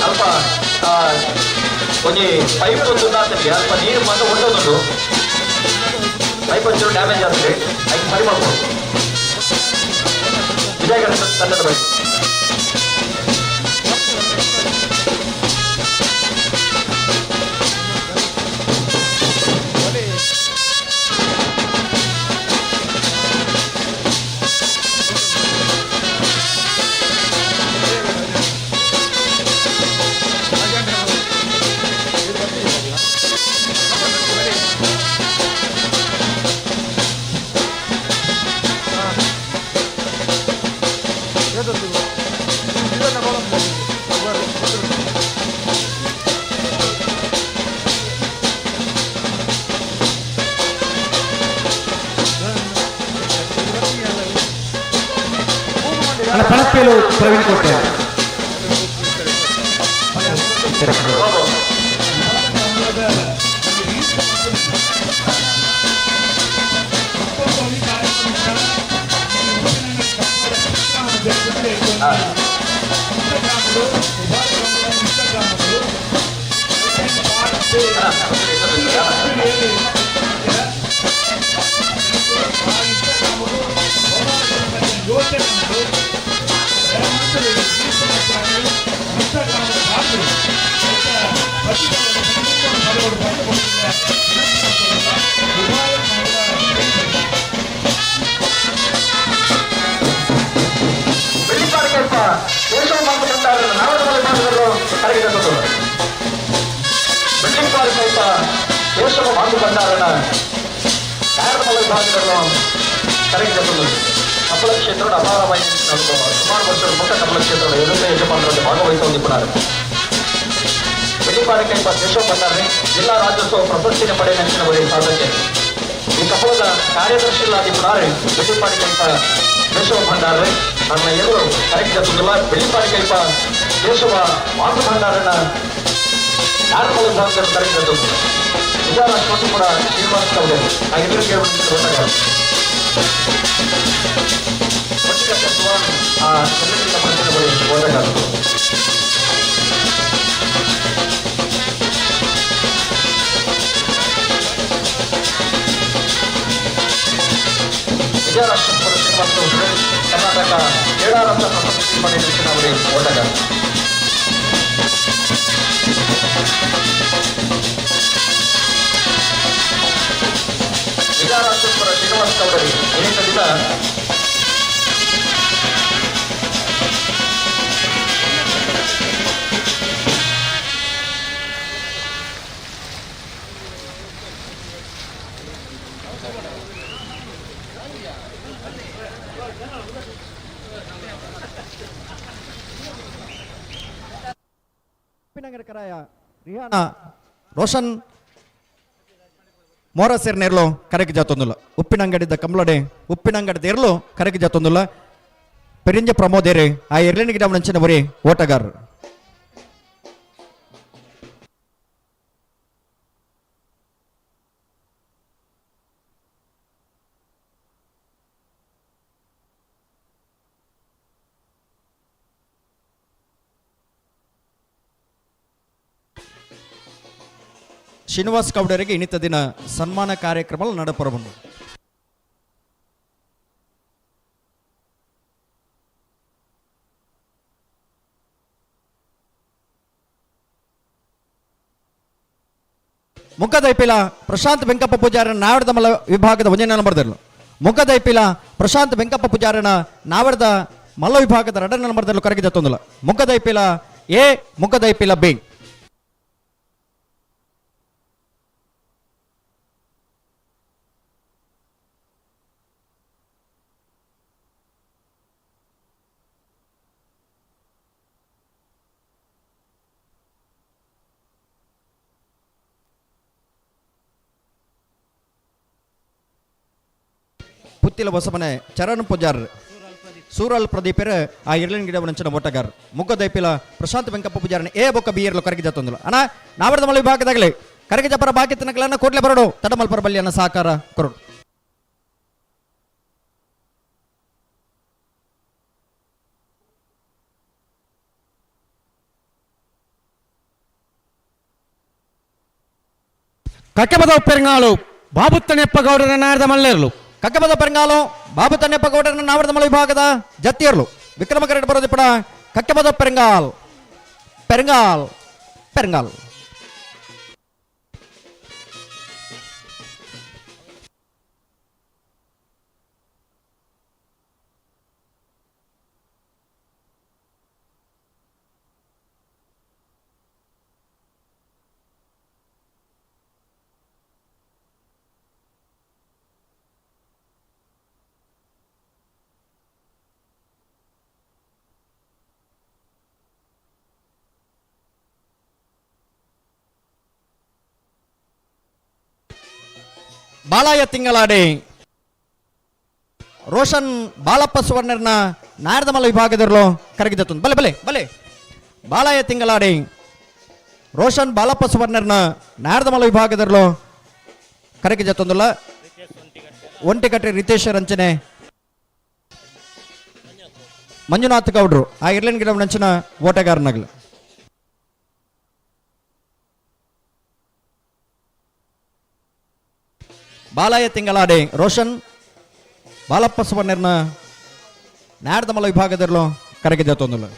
ಅಲ್ಪ ಒಂಜಿ ಪೈಪ್ ಒಂದು ಅಲ್ಪ ನೀರು ಮಾತ್ರ ಉಂಟು ಪೈಪ್ ಒಂಚೂರು ಡ್ಯಾಮೇಜ್ ಆಗ್ತದೆ, ಅದಕ್ಕೆ ಸರಿ ಮಾಡ್ಬೋದು. ವಿಜಯ ಗಣೇಶ ತಂಡದ ಬಗ್ಗೆ ಪಣಪ್ಪೇಲು ಪ್ರವೀಣ್ ಕೋಟೆ ಕೇಶವ ಮಾತು ಭಂಡಾರನ ನಾರದಮಲ ವಿಭಾಗದಲ್ಲೂ ಕರಗಿದ ಕಂಬಳ ಕ್ಷೇತ್ರದ ಅಪಾರವಾಗಿ ಸುಮಾರು ವರ್ಷದ ಮುಖ ಕಂಬಳ ಕ್ಷೇತ್ರದ ಎದುರು ಯಜಮಾನರಲ್ಲಿ ಭಾಗವಹಿಸುವಂದಿದ್ದಾರೆ. ಬೆಳ್ಳಿಪಾಡಿ ಕೈಪ ಕೇಶವ ಭಂಡಾರಿ ಜಿಲ್ಲಾ ರಾಜ್ಯೋತ್ಸವ ಪ್ರಶಸ್ತಿನ ಪಡೆದ ಒಳ್ಳೆಯ ಸಾಧಕೆ. ಈ ಕಂಬಳದ ಕಾರ್ಯದರ್ಶಿಗಳಾದಿದ್ದಾರೆ ಬೆಳ್ಳಿಪಾಡಿ ಕೈಪ ಕೇಶವ ಭಂಡಾರಿ. ನನ್ನ ಎದುರು ಕರೆಕ್ಟ್ ಜೊತೆಗಿಲ್ಲ ಬೆಳ್ಳಿಪಾಡಿ ಕೈಪ ಕೇಶವ ಮಾತು ಭಂಡಾರನ ಯಾರು ಕರೆಕ್ಟ್ ಜೊತೆ ವಿಚಾರ ಕೂಡ ಶ್ರೀನಿವಾಸ ಗೌಡ ಆ ಎದುರು ಕೇಳುವಂತ ಆ ಓಟಗಾರರು. ವಿಜಯರಾಷ್ಟ್ರಪುರ ಶ್ರೀನಿವಾಸ ಗೌಡರು ಕರ್ನಾಟಕ ಕ್ರೀಡಾರಂಗ ಪ್ರಶಸ್ತಿ ಪಡೆದ ಓಟಗಾರರು. ವಿಜಯರಾಷ್ಟ್ರಪುರ ಶ್ರೀನಿವಾಸ ಗೌಡರಿಗೆ ಏಕದಿನ ರೋಷನ್ ಮೋರಸೇರ್ ನೇರ್ಲು ಕರೆಗೆ ಜಾತೊಂದುಲ್ಲ. ಉಪ್ಪಿನಂಗಡಿದ ಕಂಬ್ಲಡೆ ಉಪ್ಪಿನಂಗಡಿದ ಎರ್ಲು ಕರೆಗೆ ಜಾತೊಂದುಲ್ಲ. ಪೆರಿಂಜ ಪ್ರಮೋದೇರೆ ಆ ಎರ್ಲಿನ ಗಿಡ ನಂಚಿನ ಬರೀ ಓಟಗಾರರು. ಶ್ರೀನಿವಾಸ್ ಗೌಡರಿಗೆ ಇನ್ನಿತ ದಿನ ಸನ್ಮಾನ ಕಾರ್ಯಕ್ರಮ ನಡಪರವನ್ನು. ಮುಖದೈಪಿಲ ಪ್ರಶಾಂತ್ ವೆಂಕಪ್ಪ ಪೂಜಾರನ ನಾವಡದ ಮಲ ವಿಭಾಗದ ಒಂದನೇ ನಂಬರ್ದಲ್ಲೂ. ಮುಖದೈಪಿಲ ಪ್ರಶಾಂತ್ ವೆಂಕಪ್ಪ ಪೂಜಾರನ ನಾವಡದ ಮಲ್ಲ ವಿಭಾಗದ ಎರಡನೇ ನಂಬರ್ದಲ್ಲೂ ಕರಗಿದ ತೊಂದಲ್ಲ. ಮುಖದೈಪಿಲ ಎ, ಮುಖದೈಪಿಲ ಬಿ. ಪುತ್ತಿಲ ಬಸವನೆ ಚರಣ್ ಪೂಜಾರ್ ಸೂರಲ್ ಪ್ರದೀಪರ್ ಆ ಇರ್ಲಿನ ಗಿಡ ನಂಚಿನ ಓಟಗಾರ್. ಮುಗ್ಗದೈಪಿಲ ಪ್ರಶಾಂತ್ ವೆಂಕಪ್ಪ ಪೂಜಾರನ ಎ ಬೊಕ್ಕ ಬಿ ಇರ್ಲು ಕರಗಿ ಜತ್ತೊಂದುಲ. ಅಣ್ಣ ನಾವರದ ಮಲ ವಿಭಾಗದಾಗಲಿ ಕರಗಿ ಜಪರ ಬಾಕಿ ತನಕಲನ್ನ ಕೂಡ್ಲೆ ಬರೋಡು ತಡಮಲ್ಪರ ಬಲ್ಲಿಯನ್ನ ಸಹಕಾರ ಕೊರಡು. ಕಕ್ಕೆಬದ ಪೆರಂಗಾಳು ಬಾಬುತ್ತನೆಪ್ಪ ಗೌಡರ ನಾರದ ಮಲ್ಲೇರ್ಲು. ಕಕ್ಕಬದ ಪೆರಂಗಾಲು ಬಾಬು ತನ್ನೆಪ್ಪ ಗೌಡರನ ನಾವರದ ಮಲ ವಿಭಾಗದ ಜತ್ತಿಯರ್ಲು. ವಿಕ್ರಮ ಕರೆಡ್ ಬರೋದಿಪ್ಪಡ ಕಕ್ಕಬದ ಪೆರಂಗಾಲ್ ಪೆರಂಗಾಲ್ ಪೆರಂಗಾಲ್. ಬಾಲಾಯ ತಿಂಗಳಾಡಿ ರೋಷನ್ ಬಾಲಪ್ಪ ಸುವರ್ಣರ್ನ ನಾರದಮಲ ವಿಭಾಗದಲ್ಲೂ ಕರಗಿದತ್ತು. ಬಲೆ ಬಲೆ ಬಲೆ ಬಾಲಾಯ ತಿಂಗಳಾಡಿ ರೋಷನ್ ಬಾಲಪ್ಪ ಸುವರ್ಣರ್ನ ನಾರದಮಲ ವಿಭಾಗದಲ್ಲೂ ಕರಗಿದತ್ತೊಂದಲ್ಲ. ಒಂಟಿಕಟ್ಟೆ ರಿತೇಶ್ ರಂಚನೆ ಮಂಜುನಾಥ್ ಗೌಡ್ರು ಆ ಇರ್ಲಿನ್ ಗಿಡ ನಂಚಿನ ಓಟಗಾರನಾಗಲು. ಬಾಲಾಯ ತಿಂಗಳಾಡಿ ರೋಷನ್ ಬಾಲಪ್ಪ ಸುವರ್ಣರ್ನ ನಾಡದಮಲ ವಿಭಾಗದಲ್ಲೂ ಕರಗಿದ ತೊಂದಲ್ಲ.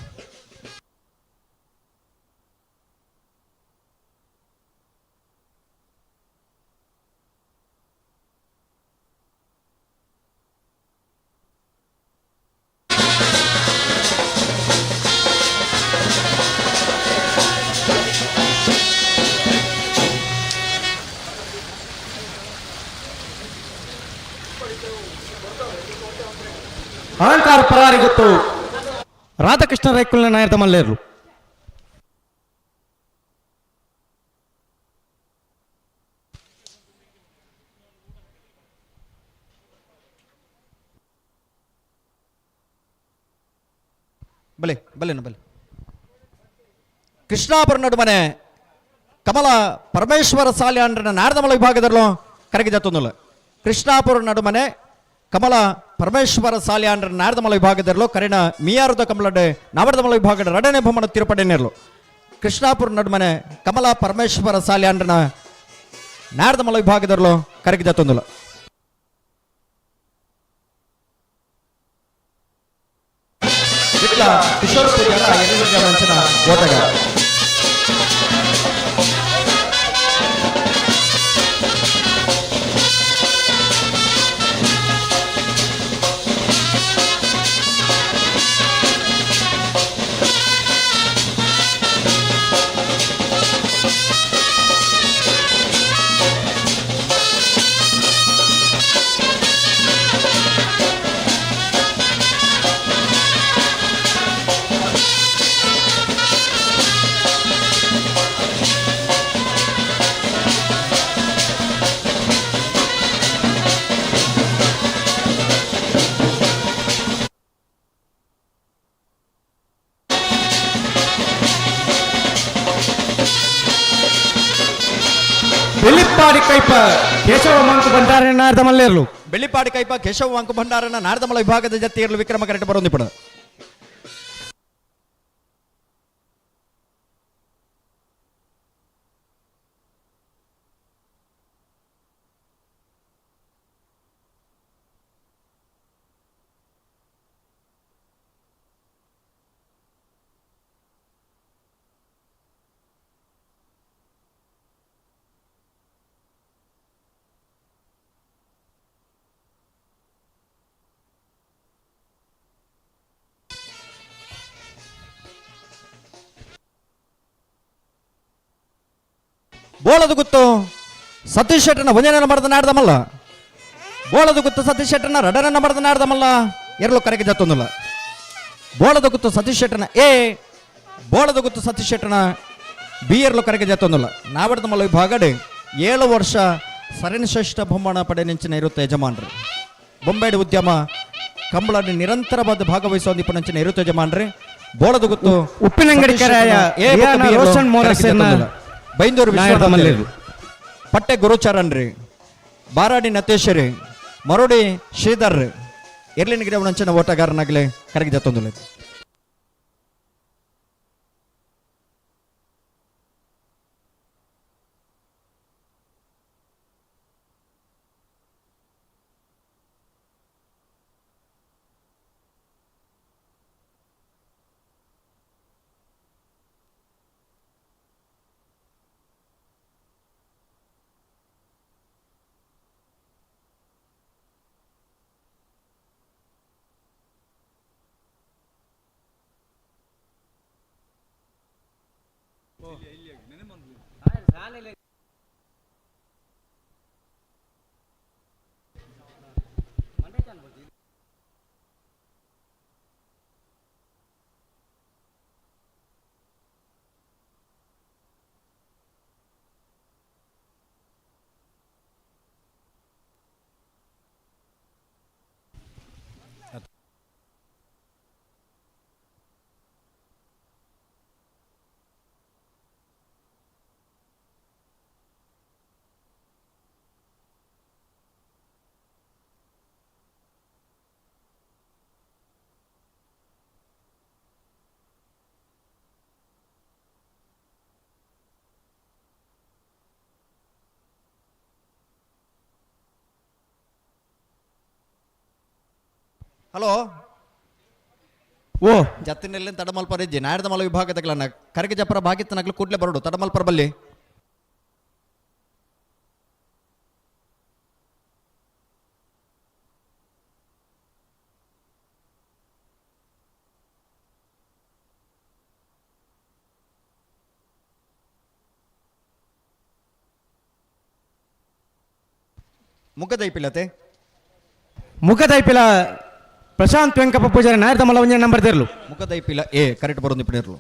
ಪೂಜಾರಿ ಗೊತ್ತು ರಾಧಾಕೃಷ್ಣ ರೈಕುಲ್ನ ನಾಯರ್ದ ಮಲ್ಲೇರ್ಲು. ಬಲೆ ಬಲೆ ಬಲೆ ಕೃಷ್ಣಾಪುರ ನಡುಮನೆ ಕಮಲ ಪರಮೇಶ್ವರ ಸಾಲ್ಯಾಂಡ್ರನ ನಾರದಮಲ ವಿಭಾಗದಲ್ಲೂ ಕರಗಿ ಜತ್ತೊಂದುಲ್ಲ. ಕೃಷ್ಣಾಪುರ ನಡುಮನೆ ಕಮಲ ಪರಮೇಶ್ವರ ಸಾಲ್ಯಾಂಡ್ರ ನಾರದಮಲ ವಿಭಾಗದಲ್ಲೂ ಕರಿಣ ಮಿಯಾರದ ಕಮಲಡೆ ನಾವರದಮಲ ವಿಭಾಗದ ರಡನೆ ಬೊಮ್ಮನ ತಿರುಪಡೆನೇರ್ಲು. ಕೃಷ್ಣಾಪುರ ನಡುಮನೆ ಕಮಲ ಪರಮೇಶ್ವರ ಸಾಲ್ಯಾಂಡ್ರನ ನಾರದಮಲ ವಿಭಾಗದಲ್ಲೂ ಕರಗಿ ಜತ್ತೊಂದುಲ್ಲ. ವಿಟ್ಲ ಕಿಶೋರ್ ಪೂಜಾರ ಎಲ್ಲಿಂದ ಓಟಗಾರ. ಬೆಳ್ಳಿಪ್ಪಾಡಿ ಕೈಪ ಕೇಶವ ಮಂಕು ಭಂಡಾರ ನಾರದ ಮಲ್ಲೇರ್ಲು. ಬೆಳ್ಳಿಪಾಡಿ ಕೈಪ ಕೇಶವ ವಾಂಕು ಭಂಡಾರನ ನಾರದಮಲ ವಿಭಾಗದ ಜೊತೆ ವಿಕ್ರಮ ಕರೆಕ್ಟ್ ಬರೋಂದಿಪಡ. ಬೋಳದು ಗೊತ್ತು ಸತೀಶ್ ಶೆಟ್ಟರ್ನ ಒಂಜನ ಮಾಡಿದ ನಾಡ್ದಮಲ್ಲ. ಬೋಳದು ಗೊತ್ತು ಸತೀಶ್ ಶೆಟ್ಟರ್ನ ರಡನ ಮಾಡಿದ ನಾಡ್ದಮಲ್ಲ. ಎರಲು ಕರೆಗೆ ಜತ್ತೊಂದಿಲ್ಲ. ಬೋಳದ ಗೊತ್ತು ಸತೀಶ್ ಶೆಟ್ಟರ್ನ ಎ ಬೋಳದ ಗೊತ್ತು ಸತೀಶ್ ಶೆಟ್ಟರ್ನ ಬಿ ಎರಲು ಕರೆಗೆ ಜತ್ತೊಂದಿಲ್ಲ. ನಾವಡ್ದಮಲ್ಲ ವಿಭಾಗಡೆ 7 ವರ್ಷ ಸರಣಿ ಶ್ರೇಷ್ಠ ಬಹುಮಾನ ಪಡೆ ನಿಂಚಿನ ಇರುತ್ತೆ ಯಜಮಾನ್ರು. ಬೊಂಬೆಡ್ ಉದ್ಯಮ ಕಂಬಳನ್ನು ನಿರಂತರವಾದ ಭಾಗವಹಿಸುವ ನಿಪುಣಂಚಿನ ಇರುತ್ತೆ ಯಜಮಾನ್ರಿ. ಬೋಳದ ಗೊತ್ತು ಉಪ್ಪಿನಂಗಡಿ ಕೆರೆಯ ರೋಷನ್ ಮೋರಸ್ ಬೈಂದೂರು ವಿಶ್ವನಾಥ್, ಪಟ್ಟೆ ಗುರುಚರಣ್ ರೀ, ಬಾರಾಡಿ ನತೇಶ್ವರಿ, ಮರೋಡಿ ಶ್ರೀಧರ್ ಎರ್ಲಿನ ಗಿಡವನಂಚಿನ ಓಟಗಾರನಾಗಲೇ ಕರಗಿ ಜತ್ತೊಂದುಲ್ಲ. ಹಲೋ ಓ ಜತ್ತಿನಲ್ಲಿ ತಡಮಲ್ಪರ ಇಜ್ಜಿ ನಾಯರ್ದಮಲ ವಿಭಾಗದಗ್ಲನ್ನ ಕರಗಿ ಜಪರ ಭಾಗಿತ್ತನಗ್ಲು ಕೂಡ್ಲೆ ಬರೋಡು ತಡಮಲ್ಪರ ಬಲ್ಲಿ. ಮುಖದೈಪಿಲತೆ ಮುಖದೈಪಿಲ Prashant Venkappa Poojary ನಾಯರ್ದ ಮಲ್ಲ ಒಂಜಿ ನಂಬರ್ ದೇರ್ಲು. ಮುಖದೈಪಿಲ ಎ ಕರೆಕ್ಟ್ ಬರೋದು ಇಪ್ಪನೇರ್ಲು.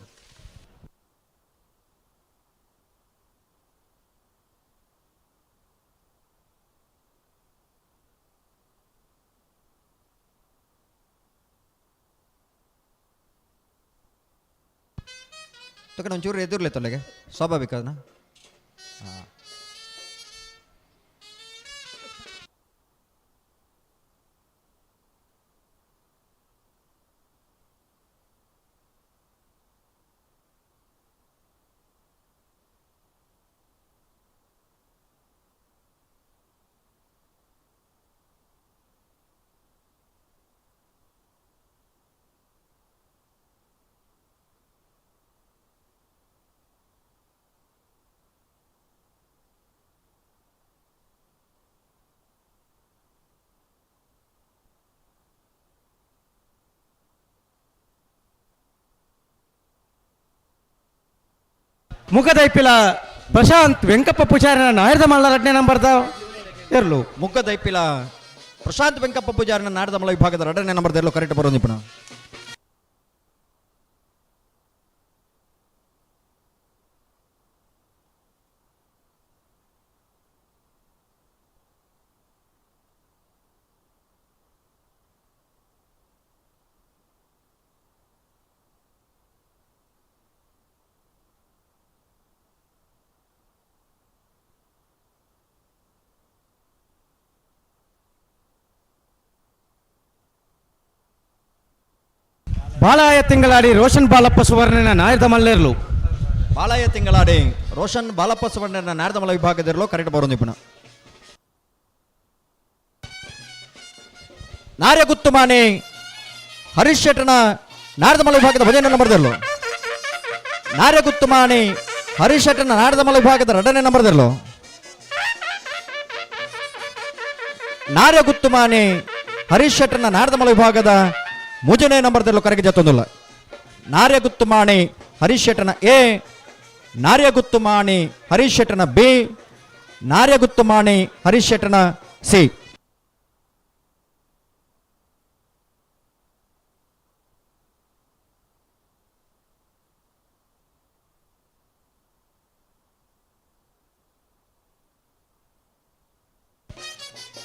ತಕ್ಕ ಒಂಚೂರು ಎದುರ್ಲೆ ತೊಲೆಗೆ ಸ್ವಾಭಾವಿಕ ಅದನ್ನ. ಹಾಂ, ಮುಖದೈಪಿಲ ಪ್ರಶಾಂತ್ ವೆಂಕಪ್ಪ ಪೂಜಾರಿನ ನಾಯರ್ದ ಮಲ್ಲ ರಡ್ನೇ ನಂಬರ್ದ ಇರ್ಲು. ಮುಖದೈಪಿಲ ಪ್ರಶಾಂತ್ ವೆಂಕಪ್ಪ ಪೂಜಾರಿನ ನಾಡದ ಮಲ್ಲ ವಿಭಾಗದ ಎರಡನೇ ನಂಬರ್ ದೇರ್ಲು ಕರೆಕ್ಟ್ ಬರೋ ನಿಪುಣ. ಬಾಲಾಯ ತಿಂಗಳಾಡಿ ರೋಷನ್ ಬಾಲಪ್ಪ ಸುವರ್ಣನ ನಾಯರ್ದ ಮಲ್ಲೇರ್ಲು. ಬಾಲಾಯ ತಿಂಗಳಾಡಿ ರೋಷನ್ ಬಾಲಪ್ಪ ಸುವರ್ಣನ ನಾಡದ ಮಲ್ಲ ವಿಭಾಗದಿರಲು ಕರೆಕ್ಟ್ ಬರೋ ನಿಪುಣ. ನಾರ್ಯಗುತ್ತುಮಾನೆ ಹರೀಶ್ ಶೆಟ್ಟನ ನಾಡದ ಮಲ್ಲ ವಿಭಾಗದ ಭಜನೆ ನಂಬರ್ದಿರಲು. ನಾರ್ಯಗುತ್ತುಮಾನೆ ಹರೀಶ್ ಶೆಟ್ಟನ ನಾಡದ ಮಲ್ಲ ವಿಭಾಗದ ಎರಡನೇ ನಂಬರ್ದಿರಲು. ನಾರ್ಯಗುತ್ತುಮಾನೆ ಹರೀಶ್ ಶೆಟ್ಟನ ನಾಡದ ಮಲ್ಲ ವಿಭಾಗದ ಮೂರನೇ ನಂಬರ್ದಲ್ಲೂ ಕರೆಗೆ ಜತ್ತೊಂದಿಲ್ಲ. ನಾರ್ಯಗುತ್ತುಮಾಣಿ ಹರೀಶ್ ಶೆಟ್ಟನ ಎ, ನಾರ್ಯಗುತ್ತುಮಾಣಿ ಹರೀಶ್ ಶೆಟ್ಟನ ಬಿ, ನಾರ್ಯಗುತ್ತುಮಾಣಿ ಹರೀಶ್ ಶೆಟ್ಟನ ಸಿ.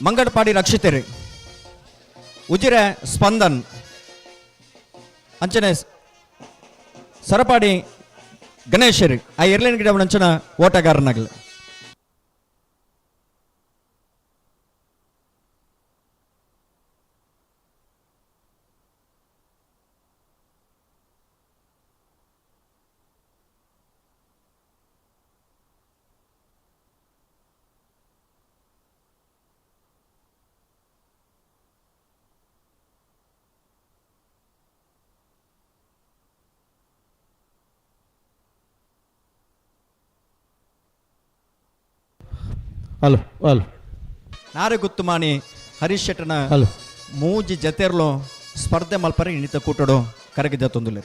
ಮಂಗಡಪಾಡಿ ರಕ್ಷಿತರಿ, ಉಜಿರೆ ಸ್ಪಂದನ್, ಅಂಚನೆ ಸರಪಾಡಿ ಗಣೇಶರಿ ಆ ಏರ್ಲೈನ್ ಗಿಡ ಅಂಚನ ಓಟಗಾರನಾಗಲಿ. ಹಲೋ ಹಲೋ ನಾರಗುತ್ತುಮಾನಿ ಹರೀಶ್ ಶೆಟ್ಟನ ಹಲೋ ಮೂಜಿ ಜತೆರ್ಲು ಸ್ಪರ್ಧೆ ಮಲ್ಪರೆ ಇಣಿತ ಕೂಟಡು ಕರಗಿ ಜತ್ತೊಂದುಲೆ.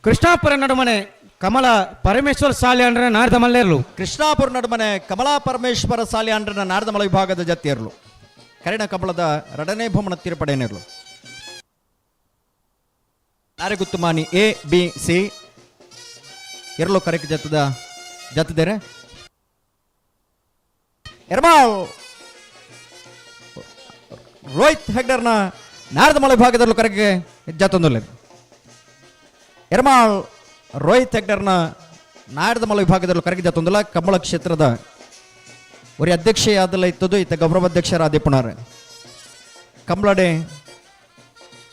ಕೃಷ್ಣಾಪುರ ನಡುಮನೆ ಕಮಲ ಪರಮೇಶ್ವರ ಸಾಲಿ ಅಂಡ್ರನ ನಾಡ್ದ ಮಲ್ಲೇರ್ಲು. ಕೃಷ್ಣಾಪುರ ನಡುಮನೆ ಕಮಲಾ ಪರಮೇಶ್ವರ ಸಾಲಿ ಅಂಡ್ರನ ನಾಡ್ದಮಲ ವಿಭಾಗದ ಜತಿಯರ್ಲು ಕರಿಣ ಕಮಲದ ರಡನೆ ಭೂಮನ ತೀರ್ಪಡೇನಿರ್ಲು. ನಾರೆಗುತ್ತುಮಾನಿ A B C ಎರಲು ಕರೆಕ್ ಜತ್ತದ ಜತ್ತದೇರೆ. ಎರ್ಮಾಳ್ ರೋಹಿತ್ ಹೆಗ್ಡರ್ನ ನಾರದಮಲ ವಿಭಾಗದಲ್ಲೂ ಕರೆಗೆ ಜತ್ತೊಂದುಲ್ಲೆ. ಎರ್ಮಾಳ್ ರೋಹಿತ್ ಹೆಗ್ಡರ್ನ ನಾಡದಮಲ ವಿಭಾಗದಲ್ಲೂ ಕರೆಗೆ ಜತ್ತೊಂದಿಲ್ಲ. ಕಂಬಳ ಕ್ಷೇತ್ರದ ಒರಿ ಅಧ್ಯಕ್ಷೆಯಾದಲ್ಲ ಇತ್ತದು ಈತ ಗೌರವಾಧ್ಯಕ್ಷರಾದ ಪುಣಾರೆ. ಕಂಬಳಡೆ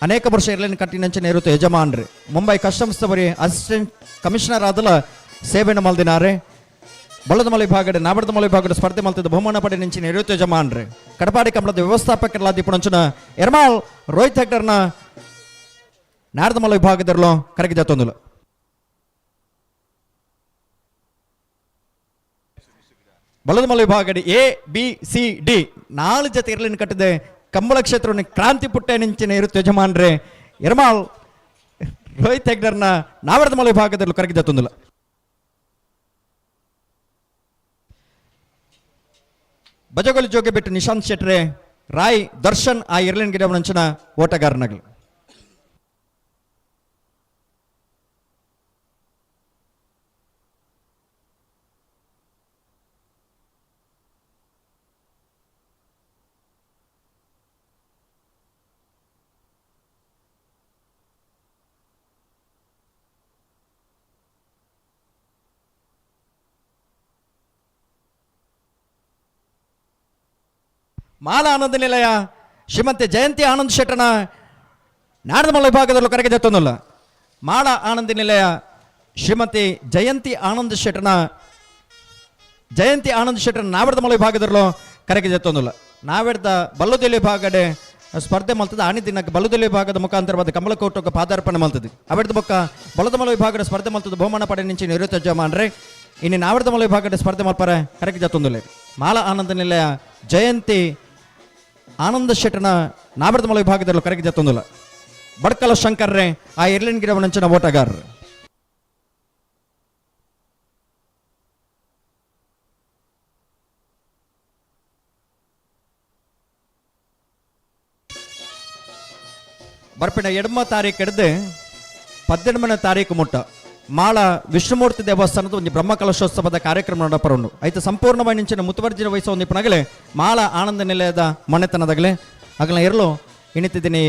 ಅನೇಕ ವರ್ಷ ಏರ್ಲೈನ್ ಕಟ್ಟಿನಂಚನೆ ಇರುತ್ತೆ ಯಜಮಾನ್ರಿ. ಮುಂಬೈ ಕಸ್ಟಮ್ಸ್ ಬರಿ ಅಸಿಸ್ಟೆಂಟ್ ಕಮಿಷನರ್ ಆದಲ ಸೇವೆನ ಮಲ್ದಿನಾರೆ. ಬಳ್ಳದಮಲ ವಿಭಾಗಡೆ ನಾಬಡದಮಲ ವಿಭಾಗದ ಸ್ಪರ್ಧೆ ಮಲ್ತಿದ್ದ ಬಹುಮಾನ ಪಡೆ ನಿಂಚಿನ ಇರುತ್ತೆ ಯಜಮಾನ್ರಿ. ಕಡಪಾಡಿ ಕಂಬಳದ ವ್ಯವಸ್ಥಾಪಕರಾದ ಪುಣಂಚನ ಎರ್ಮಾಳ್ ರೋಹಿತ್ ಹೆಗ್ಡರ್ನ ನಾಡದಮಲ ವಿಭಾಗದಲ್ಲೂ ಕರಗಿ ಜತ್ತೊಂದಿಲ್ಲ. ಬಲದಮಲ ವಿಭಾಗಡಿ A B C D ನಾಲ್ಕು ಜೊತೆ ಇರಲಿನ ಕಟ್ಟಿದೆ ಕಂಬಳ ಕ್ಷೇತ್ರವನ್ನು ಕ್ರಾಂತಿ ಪುಟ್ಟೆ ನಿಂಚಿನ ಇರುತ್ತೆ ಯಜಮಾನ್ರೆ. ಎರ್ಮಾಳ್ ರೋಹಿತ್ ಹೆಗ್ಡರ್ನ ನಾವರದ ಮಲ ವಿಭಾಗದಲ್ಲಿ ಕರಗಿದ ತೊಂದಿಲ್ಲ. ಬಜಗೋಲಿ ಜೋಗೆ ಬಿಟ್ಟು ನಿಶಾಂತ್ ಶೆಟ್ರೆ ರಾಯ್ ದರ್ಶನ್ ಆ ಇರ್ಲಿನ್ ಗಿಡವನಂಚಿನ ಓಟಗಾರನಗಳು. ಮಾಲ ಆನಂದ ನಿಲಯ ಶ್ರೀಮಂತಿ ಜಯಂತಿ ಆನಂದ್ ಶೆಟ್ಟನ ನಾಡದಮಲ ವಿಭಾಗದಲ್ಲೂ ಕರೆಗೆ ಜತ್ತೊಂದಿಲ್ಲ. ಮಾಳ ಆನಂದ ನಿಲಯ ಶ್ರೀಮತಿ ಜಯಂತಿ ಆನಂದ್ ಶೆಟ್ಟನ ನಾವರ್ದಮಲ ವಿಭಾಗದಲ್ಲೂ ಕರೆಗೆ ಜತ್ತೊಂದಿಲ್ಲ. ನಾವೆಡ್ದ ಬಲ್ಲುದೆಲೆ ವಿಭಾಗಡೆ ಸ್ಪರ್ಧೆ ಮಲ್ತದ ಆಣಿ ದಿನಕ್ಕೆ ಬಲ್ಲುದೆಲೆ ವಿಭಾಗದ ಮುಖಾಂತರವಾದ ಕಮಲಕೋಟಕ್ಕೆ ಪಾದಾರ್ಪಣೆ ಮಲ್ತದೆ. ಅವೆಡ್ದ ಬೊಕ್ಕ ಬಲದಮಲ ವಿಭಾಗದ ಸ್ಪರ್ಧೆ ಮಲ್ತದ ಬಹುಮಾನ ಪಡೆ ನಿಂಚಿ ನಿವೃತ್ತ ಜಮಾನ್ರೆ ಇನ್ನು ನಾವರ್ದಮಲ ವಿಭಾಗದ ಸ್ಪರ್ಧೆ ಮಲ್ಪರೆ ಕರೆಗೆ ಜತ್ತೊಂದಿಲ್ಲ. ಮಾಲ ಆನಂದ ನಿಲಯ ಜಯಂತಿ ಆನಂದ ಶೆಟ್ಟನ ನಾವರ್ದಮಲ ವಿಭಾಗದಲ್ಲೂ ಕರೆಗೆ ಜತ್ತೊಂದಿಲ್ಲ. ಬಡ್ಕಲ ಶಂಕರ್ರೆ ಆ ಎರ್ಲಿನ್ ಗಿಡವನಂಚಿನ ಓಟಗಾರರು. ಬರ್ಪಿನ 8 ತಾರೀಕು ಹಿಡಿದು 18ನೇ ತಾರೀಕು ಮುಟ್ಟ ಮಾಳ ವಿಷ್ಣುಮೂರ್ತಿ ದೇವಸ್ಥಾನದ ಒಂದು ಬ್ರಹ್ಮಕಲಶೋತ್ಸವದ ಕಾರ್ಯಕ್ರಮ நடப்பರುಂಡು. ಐತ ಸಂಪೂರ್ಣವಾಗಿ ನಿಂಚಿನ ಮುತುವರ್ಜಿನ ವಹಿಸುವ ಒಂದು ಪಣಗಲೆ ಮಾಳ ಆನಂದ ನಿಲಯದ ಮನೆತನದಾಗಲೇ ಅಗಲ ಇರಲು ಇಣಿತಿದ್ದೀನಿ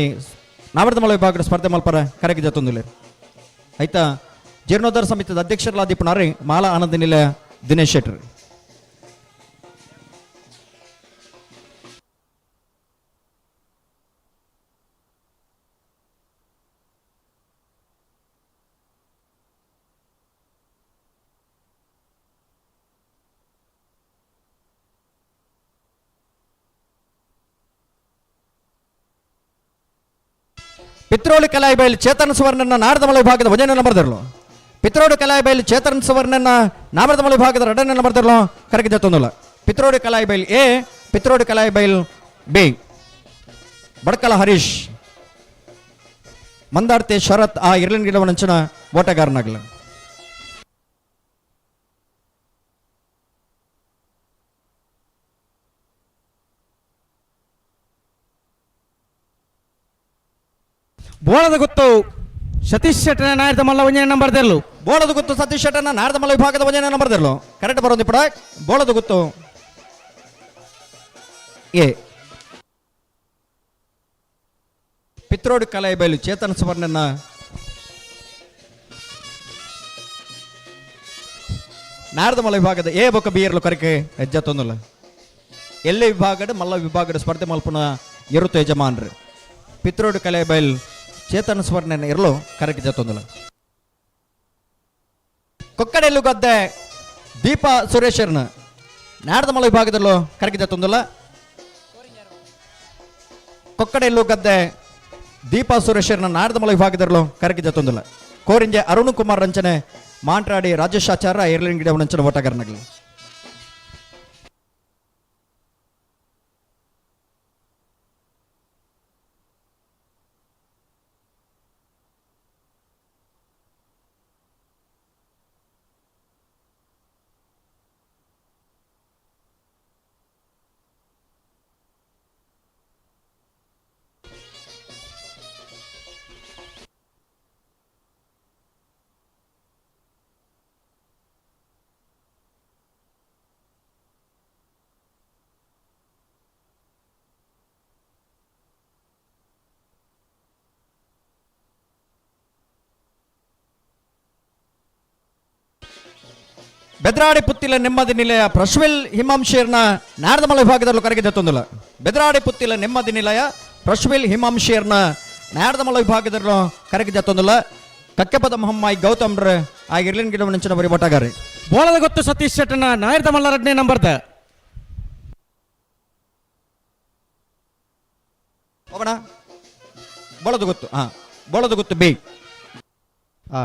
ನಾವರ್ದಮಲ ವಿಭಾಗದ ಸ್ಪರ್ಧೆ ಮಲ್ಪರ ಕರೆಗೆ ಜತ್ತೊಂದಿಲ್ಲ. ಆಯ್ತಾ ಜೀರ್ಣೋದ್ಧಾರ ಸಮಿತಿದ ಅಧ್ಯಕ್ಷರಾದ ಮಾಳ ಆನಂದ ನಿಲಯ ದಿನೇಶ್ ಶೆಟ್ಟರ್. ಪಿತ್ರೋಳಿ ಕಲಾಯಿಬೈಲ್ ಚೇತನ್ ಸುವರ್ಣನ ನಾಡದಮಲ ವಿಭಾಗದ ಒಂದನೇ ನಂಬರ್ದರ್ಲು. ಪಿತ್ರೋಡಿ ಕಲಾಯಿಬೈಲ್ ಚೇತನ್ ಸುವರ್ಣನ ನಾಮದಮಲ ವಿಭಾಗದ ಎರಡನೇ ನಂಬರ್ದರ್ಲು ಕರಗಿದ ತೊಂದಿಲ್ಲ. ಪಿತ್ರೋಡಿ ಕಲಾಯಿಬೈಲ್ ಎ, ಪಿತ್ರೋಡಿ ಕಲಾಯಿಬೈಲ್ ಬಿ. ಬಡ್ಕಲ ಹರೀಶ್ ಮಂದಾರ್ತಿ ಶರತ್ ಆ ಇರ್ಲಿನ್ ಗಿಡವನಂಚಿನ ಓಟಗಾರನಾಗಲ. ಬೋಳದ ಗೊತ್ತು ಸತೀಶ್ ಶೆಟ್ಟನ ನಾಯರ್ದ ಮಲ್ಲ ಒಂಜನೇ ನಂಬರ್ ದೆರ್ಲು. ಬೋಳದ ಗೊತ್ತು ಸತೀಶ್ ಶೆಟ್ಟನ ನಾಯರ್ದ ಮಲ್ಲ ವಿಭಾಗದ ಒಂಜನೇ ನಂಬರ್ ದೆರ್ಲು. ಕರೆಕ್ಟ್ ಬರೋದು ಇಪ್ಪಡ. ಬೋಳದ ಗೊತ್ತು ಎ. ಪಿತ್ರೋಡಿ ಕಲಾಯಿಬೈಲು ಚೇತನ್ ಸುವರ್ಣನ ನಾರದ ಮಲ್ಲ ವಿಭಾಗದ ಎ ಬೊಕ್ಕ ಬಿ ಇರಲು ಕರೆಕೆ ಹೆಜ್ಜೆ ತೊಂದಲ್ಲ. ಎಲ್ಲೆ ವಿಭಾಗದ ಮಲ್ಲ ವಿಭಾಗದ ಸ್ಪರ್ಧೆ ಮಲ್ಪನ ಇರುತ್ತ ಯಜಮಾನ್ರು. ಪಿತ್ರೋಡು ಕಲಾಯಿಬೈಲ್ ಚೇತನ್ ಸುವರ್ಣನ ಇರಲು ಕರೆಕೆ ಜತ್ತೊಂದಲ್ಲ. ಕೊಕ್ಕಡೆಲ್ಲು ಗದ್ದೆ ದೀಪಾ ಸುರೇಶರ್ನ ನಾಡದಮಲ ವಿಭಾಗದಲ್ಲೂ ಕರೆಕೆ ಜತ್ತೊಂದಲ್ಲ. ಕೊಕ್ಕಡೆಲ್ಲು ಗದ್ದೆ ದೀಪಾ ಸುರೇಶರ್ನ ನಾಡದಮಲ ವಿಭಾಗದಲ್ಲೂ ಕರೆಕೆ ಜತ್ತೊಂದಲ್ಲ. ಕೋರಿಂಜೆ ಅರುಣ್ ಕುಮಾರ್ ರಂಚನೆ ಮಾಂಟ್ರಾಡಿ ರಾಜೇಶ್ ಆಚಾರ್ಯ ಏರ್ಲಿನ್ ಗಿಡ ರಂಚನೆ ಓಟಗಾರನಾಗಲಿ. ಬೆದ್ರಾಡಿ ಪುತ್ತಿಲ ನೆಮ್ಮದಿ ನಿಲಯ ಪ್ರಶ್ವಿಲ್ ಹಿಮಾಂಶಿಯರ್ನ ನಾಡದಮಲ ವಿಭಾಗದಲ್ಲೂ ಕರೆಗೆ ಜತ್ತೊಂದಿಲ್ಲ. ಬೆದ್ರಾಡಿ ಪುತ್ತಿಲ ನೆಮ್ಮದಿ ನಿಲಯ ಪ್ರಶ್ವಿಲ್ ಹಿಮಾಂಶಿಯರ್ನ ನಾಡದಮಲ ವಿಭಾಗದಲ್ಲೂ ಕರೆಗೆ ಜತ್ತೊಂದಿಲ್ಲ. ಕಕ್ಕೆಪದ ಮೊಹಮ್ಮಾಯಿ ಗೌತಮ್ರ ಆ ಇರ್ಲಿನ್ ಗಿಡ ನಂಚಿನ ಬರಿ ಒಟಗಾರಿ. ಬೋಳದ ಗೊತ್ತು ಸತೀಶ್ ಶೆಟ್ಟನ ನಾಯರ್ದ ಮಲ್ಲ ಎರಡನೇ ನಂಬರ್ದ. ಹೋಗೋಣ. ಬೋಳದ ಗೊತ್ತು, ಹಾ ಬೋಳದ ಗೊತ್ತು ಬಿ. ಹಾ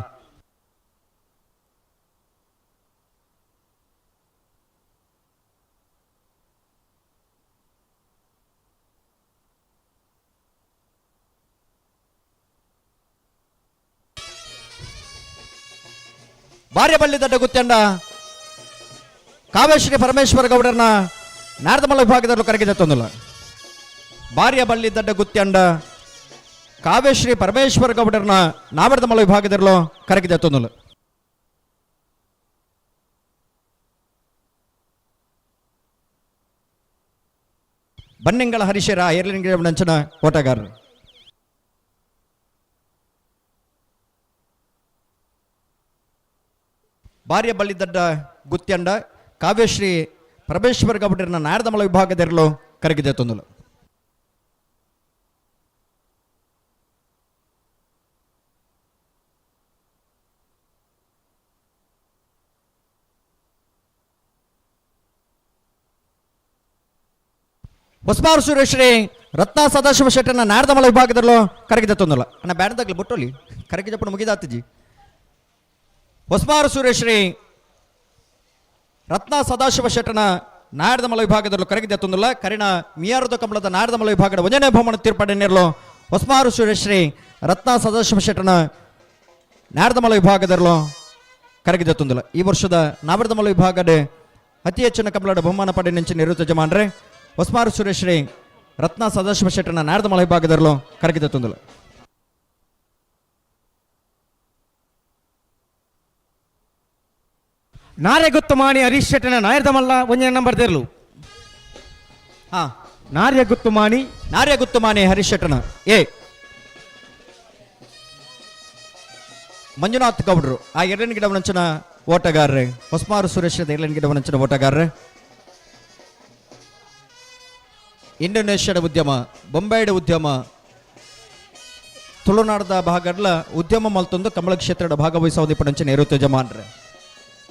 ಬಾರ್ಯಬಳ್ಳಿ ದಡ್ಡ ಗುತ್ತಂಡ ಕಾವೇಶ್ವರಿ ಪರಮೇಶ್ವರ ಗೌಡರನ್ನ ನಾರದಮಲ್ಲ ವಿಭಾಗದಲ್ಲೂ ಕರಗಿದೆ ತೊಂದಲ್ಲ. ಬಾರ್ಯಬಳ್ಳಿ ದಡ್ಡ ಗುತ್ತಂಡ ಕಾವೇಶ್ರೀ ಪರಮೇಶ್ವರ ಗೌಡರನ್ನ ನಾವರ್ದಮಲ್ಲ ವಿಭಾಗದಲ್ಲೂ ಕರಗಿದೆ ತೊಂದಲ್ಲ. ಬನ್ನಿಂಗಳ ಹರಿಶರ ಏರ್ಲಿನ ಓಟಗಾರರು. ಬಾರ್ಯಬಳ್ಳಿ ದಡ್ಡ ಗುತ್ಯಂಡ ಕಾವ್ಯಶ್ರೀ ಪರಮೇಶ್ವರ ಗೌಡರನ್ನ ನಾರದಮಲ ವಿಭಾಗದಲ್ಲೂ ಕರಗಿದೆ ತೊಂದಲು. ಹೊಸಮಾರು ಸುರೇಶ್ರೀ ರತ್ನ ಸದಾಶಿವ ಶೆಟ್ಟನ ನಾರದಮಲ ವಿಭಾಗದಲ್ಲೂ ಕರಗಿದೆ ತೊಂದಲ್ಲ. ಅಣ್ಣ ಬ್ಯಾಡದಾಗ್ಲಿ ಬೊಟ್ಟೋಲಿ ಕರಗಿ ಜಪ್ಪಣ ಮುಗಿದಾತಿಜಿ. ಹೊಸಮಾರು ಸುರೇಶ್ರೀ ರತ್ನ ಸದಾಶಿವ ಶೆಟ್ಟನ ನಾಡದಮಲ ವಿಭಾಗದಲ್ಲೂ ಕರಗಿದೆ ತೊಂದಲ್ಲ. ಕರಿಣ ಮಿಯಾರದ ಕಮಲದ ನಾಡದಮಲ ವಿಭಾಗದ ಒಂದನೇ ಬಹುಮಾನ ತೀರ್ಪಡೆಯಲ್ಲೂ ಹೊಸಮಾರು ಸುರೇಶ್ರೀ ರತ್ನ ಸದಾಶಿವ ಶೆಟ್ಟನ ನಾಡದಮಲ ವಿಭಾಗದಲ್ಲೂ ಕರಗಿದೆ ತೊಂದಲ್ಲ. ಈ ವರ್ಷದ ನಾವರ್ದಮಲ ವಿಭಾಗದ ಅತಿ ಹೆಚ್ಚಿನ ಕಮಲದ ಬಹುಮಾನ ಪಡೆಯ ನಿವೃತ್ತ ಯಜಮಾನ್ರೆ ಹೊಸಮಾರು ಸುರೇಶ್ರೀ ರತ್ನ ಸದಾಶಿವ ಶೆಟ್ಟನ ನಾಡದಮಲ ವಿಭಾಗದಲ್ಲೂ ಕರಗಿದೆ ತೊಂದಲ್ಲ. ನಾರ್ಯಗುತ್ತು ಮಾಣಿ ಹರೀಶ್ ಶೆಟ್ಟನ ನಾಯರ್ದಮಲ್ಲ ಒಂದನೇ ನಂಬರ್ ತೆರಲು. ಹಾ, ನಾರ್ಯಗುತ್ತು ಮಾಣಿ. ನಾರ್ಯಗುತ್ತು ಮಾಣಿ ಹರೀಶ್ ಶೆಟ್ಟನ ಎ ಮಂಜುನಾಥ್ ಗೌಡ್ರು ಆ ಎರಡನೇ ಗಿಡವನಂಚನ ಓಟಗಾರರೆ. ಹೊಸಮಾರು ಸುರೇಶ್ ಎರಡನೇ ಗಿಡವನಂಚನ ಓಟಗಾರರೆ. ಇಂಡೋನೇಷ್ಯಾದ ಉದ್ಯಮ, ಬೊಂಬೈದ ಉದ್ಯಮ, ತುಳುನಾಡದ ಭಾಗಡ್ಲ ಉದ್ಯಮ ಮಲ್ತೊಂದು ಕಮಲ ಕ್ಷೇತ್ರದ ಭಾಗವಹಿಸುವ ಪಣಂಚನ ಇರುತ್ತೆ ಯಜಮಾನ್ರೆ.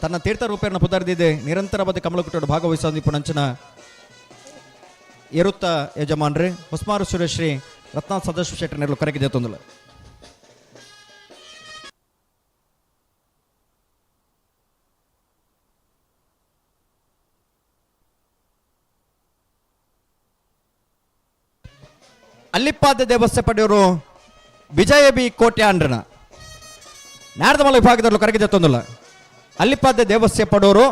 ತನ್ನ ತೀರ್ಥ ರೂಪೇಣ ಪುದರ್ದಿದೆ ನಿರಂತರವಾದ ಕಮಲಕುಟ್ಟೋಡು ಭಾಗವಹಿಸುವ ಪಣಂಚನ ಎರುತ್ತ ಯಜಮಾನ್ರೆ ಹೊಸಮಾರು ಸುರೇಶ್ರೀ ರತ್ನ ಸದಸ್ಯ ಶೆಟ್ಟನೆರಲು ಕರಗಿದೆ ತೊಂದಲ. ಅಲ್ಲಿಪ್ಪಾದ ದೇವಸ್ಥೆ ಪಡೆಯವರು ವಿಜಯ ಬಿ ಕೋಟ್ಯಾಂಡ್ರನ ನಾರದಮಲ ವಿಭಾಗದಲ್ಲೂ ಕರಗಿದೆ ತೊಂದಲ್ಲ. ಅಲ್ಲಿಪ್ಪಾದ ದೇವಸ್ಥೆ ಪಡೋರು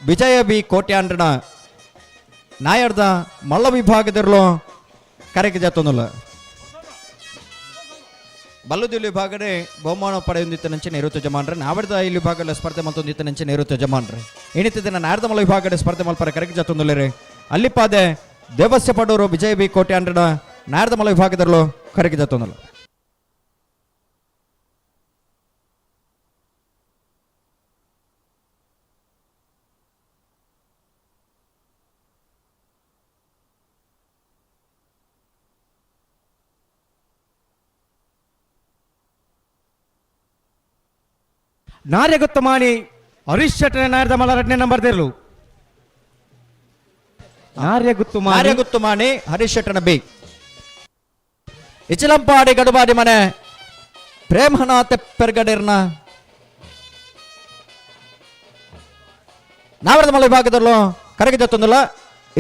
ವಿಜಯ ಬಿ ಕೋಟ್ಯಾಂಡ್ರನ ನಾಯರ್ದ ಮಲ್ಲ ವಿಭಾಗದಲ್ಲೂ ಕರಗಿದೆ ತೊಂದಲ್ಲ. ಬಲ್ಲುದಿಲ್ ವಿಭಾಗಡೆ ಬಹುಮಾನ ಪಡೆಯೊಂದಿತ್ತ ನಂಚಿನ ಇರುತ್ತೆ ಯಜಮಾನ್ರೆ. ನಾವರ್ದ ಇಲ್ಲಿ ವಿಭಾಗದ ಸ್ಪರ್ಧೆ ಮಲ್ತೊಂದಿತ್ತ ನಂಚಿನ ಇರುತ್ತೆ ಯಜಮಾನ್ರೆ. ಎಣಿತಿದ್ದ ನಾರದಮಲ ವಿಭಾಗಡೆ ಸ್ಪರ್ಧೆ ಮಲ್ಪರ ಕರಗಿ ತೊಂದಲ್ಲ. ಅಲ್ಲಿಪಾದೆ ದೇವಸ್ಥೆ ಪಡೋರು ವಿಜಯ ಬಿ ಕೋಟ್ಯಾಂಡ್ರನ ನಾರದಮಲ ವಿಭಾಗದಲ್ಲೂ ಕರಗಿದೆ ತೊಂದಲ್ಲ. ನಾರ್ಯಗುತ್ತು ಮಾಣಿ ಹರೀಶ್ ಶೆಟ್ಟನ ನಾಯರ್ದಮಲ್ಲ ಎರಡನೇ ನಂಬರ್ ತೆರಲು. ನಾರ್ಯಗುತ್ತು ಮಾಣಿ. ನಾರ್ಯಗುತ್ತು ಮಾಣಿ ಹರೀಶ್ ಶೆಟ್ಟನ ಬಿ. ಇಚಿಲಂಪಾಡಿ ಗಡುಬಾಡಿ ಮನೆ ಪ್ರೇಮನಾಥ ಪೆರ್ಗಡೇರ್ನ ನಾವರದಮಲ ವಿಭಾಗದಲ್ಲೂ ಕರಗಿದೆ ತೊಂದಲ್ಲ.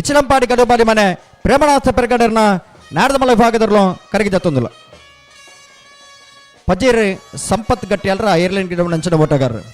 ಇಚಿಲಂಪಾಡಿ ಗಡುಬಾಡಿ ಮನೆ ಪ್ರೇಮನಾಥ ಪೆರ್ಗಡೇರ್ನ ನಾರದಮಲ ವಿಭಾಗದಲ್ಲೂ ಕರಗಿದೆ ತೊಂದಲ್ಲ. ಪಜೀರ್ ಸಂಪತ್ ಗಟ್ಟಿ ಅಲ್ರ ಏರ್ಲೈನ್ ಗಿಡ ನಂಚಿನ ಓಟಗಾರರು.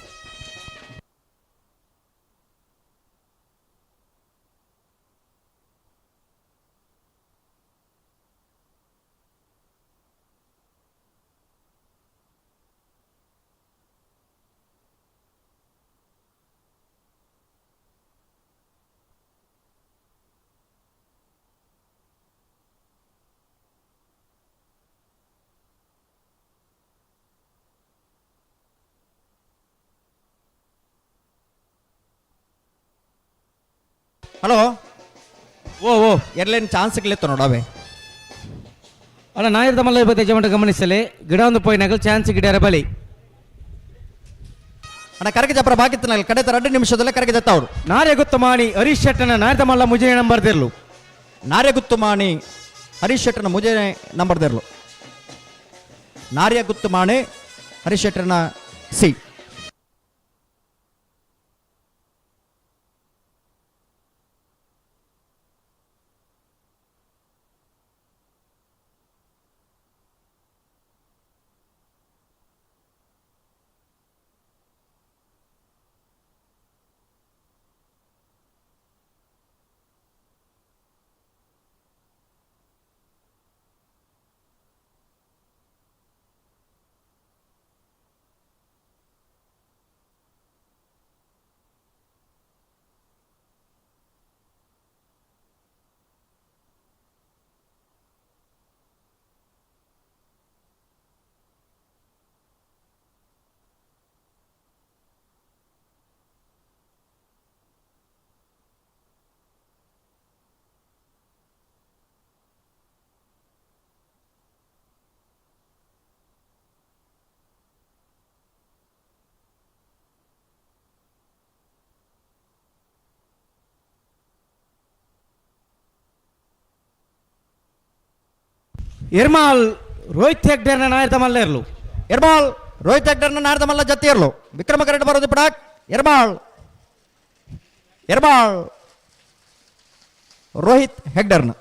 ಹಲೋ, ಓ ಓ ಎರ್ಲೈನ್ ಚಾನ್ಸ್ ಸಿಗ್ಲಿತ್ತು ನೋಡವೆ. ಅಲ್ಲ ನಾಯರ್ದಮಲ್ಲ ವಿಭಾಗದ ಯಜಮಾನ ಗಮನಿಸಲಿ ಗಿಡ ಒಂದು ಪೋಯಿನಾಗಲ್ ಚಾನ್ಸ್ ಗಿಡರ ಬಳಿ. ಅಣ್ಣ ಕರಗಿ ಜಪ್ರ ಬಾಕಿತ್ತನಲ್ಲಿ ಕಡೆ 2 ನಿಮಿಷದಲ್ಲೇ ಕರಗಿ ಅವರು. ನಾರ್ಯಗುತ್ತು Mani Harish ಶೆಟ್ಟನ ನಾಯರ್ದಮಲ್ಲ ಮುಜೆ number ತೆರಲು. ನಾರ್ಯಗುತ್ತು Mani Harish ಶೆಟ್ಟನ ಮುಜೆ number ತೆರಲು. ನಾರ್ಯಗುತ್ತು Mani Harish ಶೆಟ್ಟನ C. Ermal Rohit ಹೆಗ್ಡೇರ್ನ ನಾಯರ್ದ ಮಲ್ಲೇರ್ಲು. Ermal Rohit ಹೆಗ್ಡರ್ನ ನಾರ್ದ ಮಲ್ಲ ಜತ್ತಿಯರ್ಲು. ವಿಕ್ರಮ ಕರೆಟ್ ಬರೋದು ಪಡಾಕ್. ಎರ್ಮಾಳ್ ಎರ್ಮಾಳ್ ರೋಹಿತ್ ಹೆಗ್ಡರ್ನ.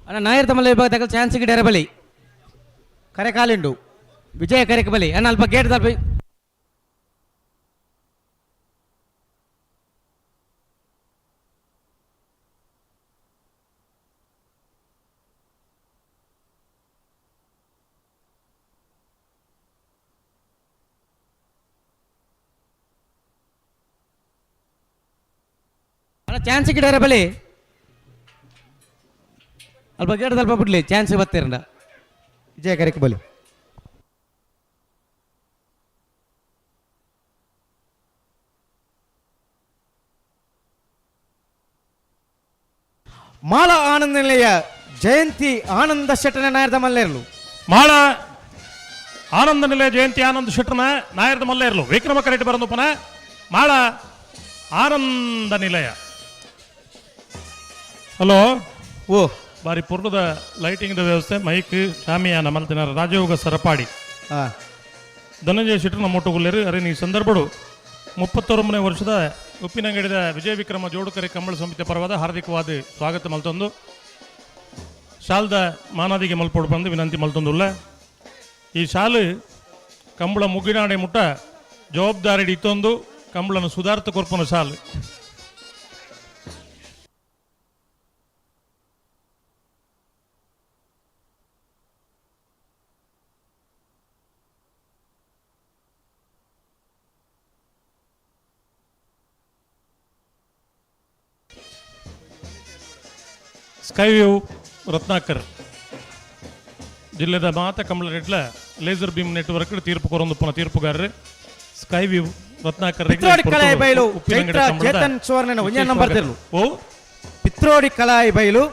ಅಣ್ಣ ನಾಯರ್ ತಮ್ಮಲ್ಲ ವಿಭಾಗದಾಗ ಚಾನ್ಸ್ ಗಿಡರ ಬಲಿ ಕರೆ ಕಾಲಿಂಡು ವಿಜಯ ಕರೆಕ್ ಬಲಿ ಅಣ್ಣ ಅಲ್ಪ ಗೇಟ್ ದಲ್ಪ ಅಣ್ಣ ಚಾನ್ಸ್ ಗಿಡರ ಬಲಿ ಅಲ್ಪ ಗೇಟ್ ದಲ್ಪ ಬಿಡ್ಲಿ ಚಾನ್ಸ್ ಬತ್ತೀರಂಡ ವಿಜಯ ಕರೆಕ್ ಬಲಿ. ಮಾಳ ಆನಂದ ನಿಲಯ ಜಯಂತಿ ಆನಂದ ಶೆಟ್ಟನ ನಾಯರ್ದ ಮಲ್ಲೇರ್ಲು. ಮಾಳ ಆನಂದ ನಿಲಯ ಜಯಂತಿ ಆನಂದ ಶೆಟ್ಟನ ನಾಯರ್ದ ಮಲ್ಲೇರ್ಲು. ವಿಕ್ರಮ ಕರೆಟ್ ಬರಂದುಪನ ಮಾಳ ಆನಂದ ನಿಲಯ. ಹಲೋ ಓ ಬಾರಿ ಪೂರ್ಣದ ಲೈಟಿಂಗ್ ವ್ಯವಸ್ಥೆ, ಮೈಕ್ ಶಾಮಿಯಾನ ಮಲ್ತಿನ ರಾಜಯೋಗ ಸರಪಾಡಿ ಧನಂಜಯ ಶೆಟ್ಟರ್ ನಮ್ಮ ಒಟ್ಟುಗುಲ್ಲೇರು. ಅರೆ ಈ ಸಂದರ್ಭಡು 39ನೇ ವರ್ಷದ ಉಪ್ಪಿನಂಗಡಿದ ವಿಜಯ ವಿಕ್ರಮ ಜೋಡುಕರೆ ಕಂಬಳ ಸಮಿತಿ ಪರವಾದ ಹಾರ್ದಿಕವಾದ ಸ್ವಾಗತ ಮಲ್ತೊಂದು ಶಾಲ್ದ ಮಾನಾದಿಗೆ ಮಲ್ಪೋಡು ಬಂದು ವಿನಂತಿ ಮಲ್ತೊಂದುಲ್ಲ. ಈ ಶಾಲು ಕಂಬಳ ಮುಗ್ಗಿನಾಡೆ ಮುಟ್ಟ ಜವಾಬ್ದಾರಿ ಇತ್ತೊಂದು ಕಂಬಳನ ಸುಧಾರ್ಥ ಕೊರ್ಪನ ಶಾಲು. ಸ್ಕೈವ್ಯೂ ರತ್ನಾಕರ್ ಜಿಲ್ಲೆದ ಮಾತ ಕಂಬಳ ಲೇಸರ್ ಬೀಮ್ ನೆಟ್ವರ್ಕ್ ತೀರ್ಪು ಕೊರೊಂದು ಪುನಃ ತೀರ್ಪುಗಾರರು ಸ್ಕೈವ್ಯೂ ರತ್ನಾಕರ್ ಪಿತ್ರೋಡಿ ಕಲಾಯಿ ಬೈಲು ಚೈತ್ರ ಚೇತನ್ ಸುವರ್ಣನ ಒಂಜೇ ನಂಬರ್ ತಿರ್ಲು. ಓ ಪಿತ್ರೋಡಿ ಕಲಾಯಿ ಬೈಲು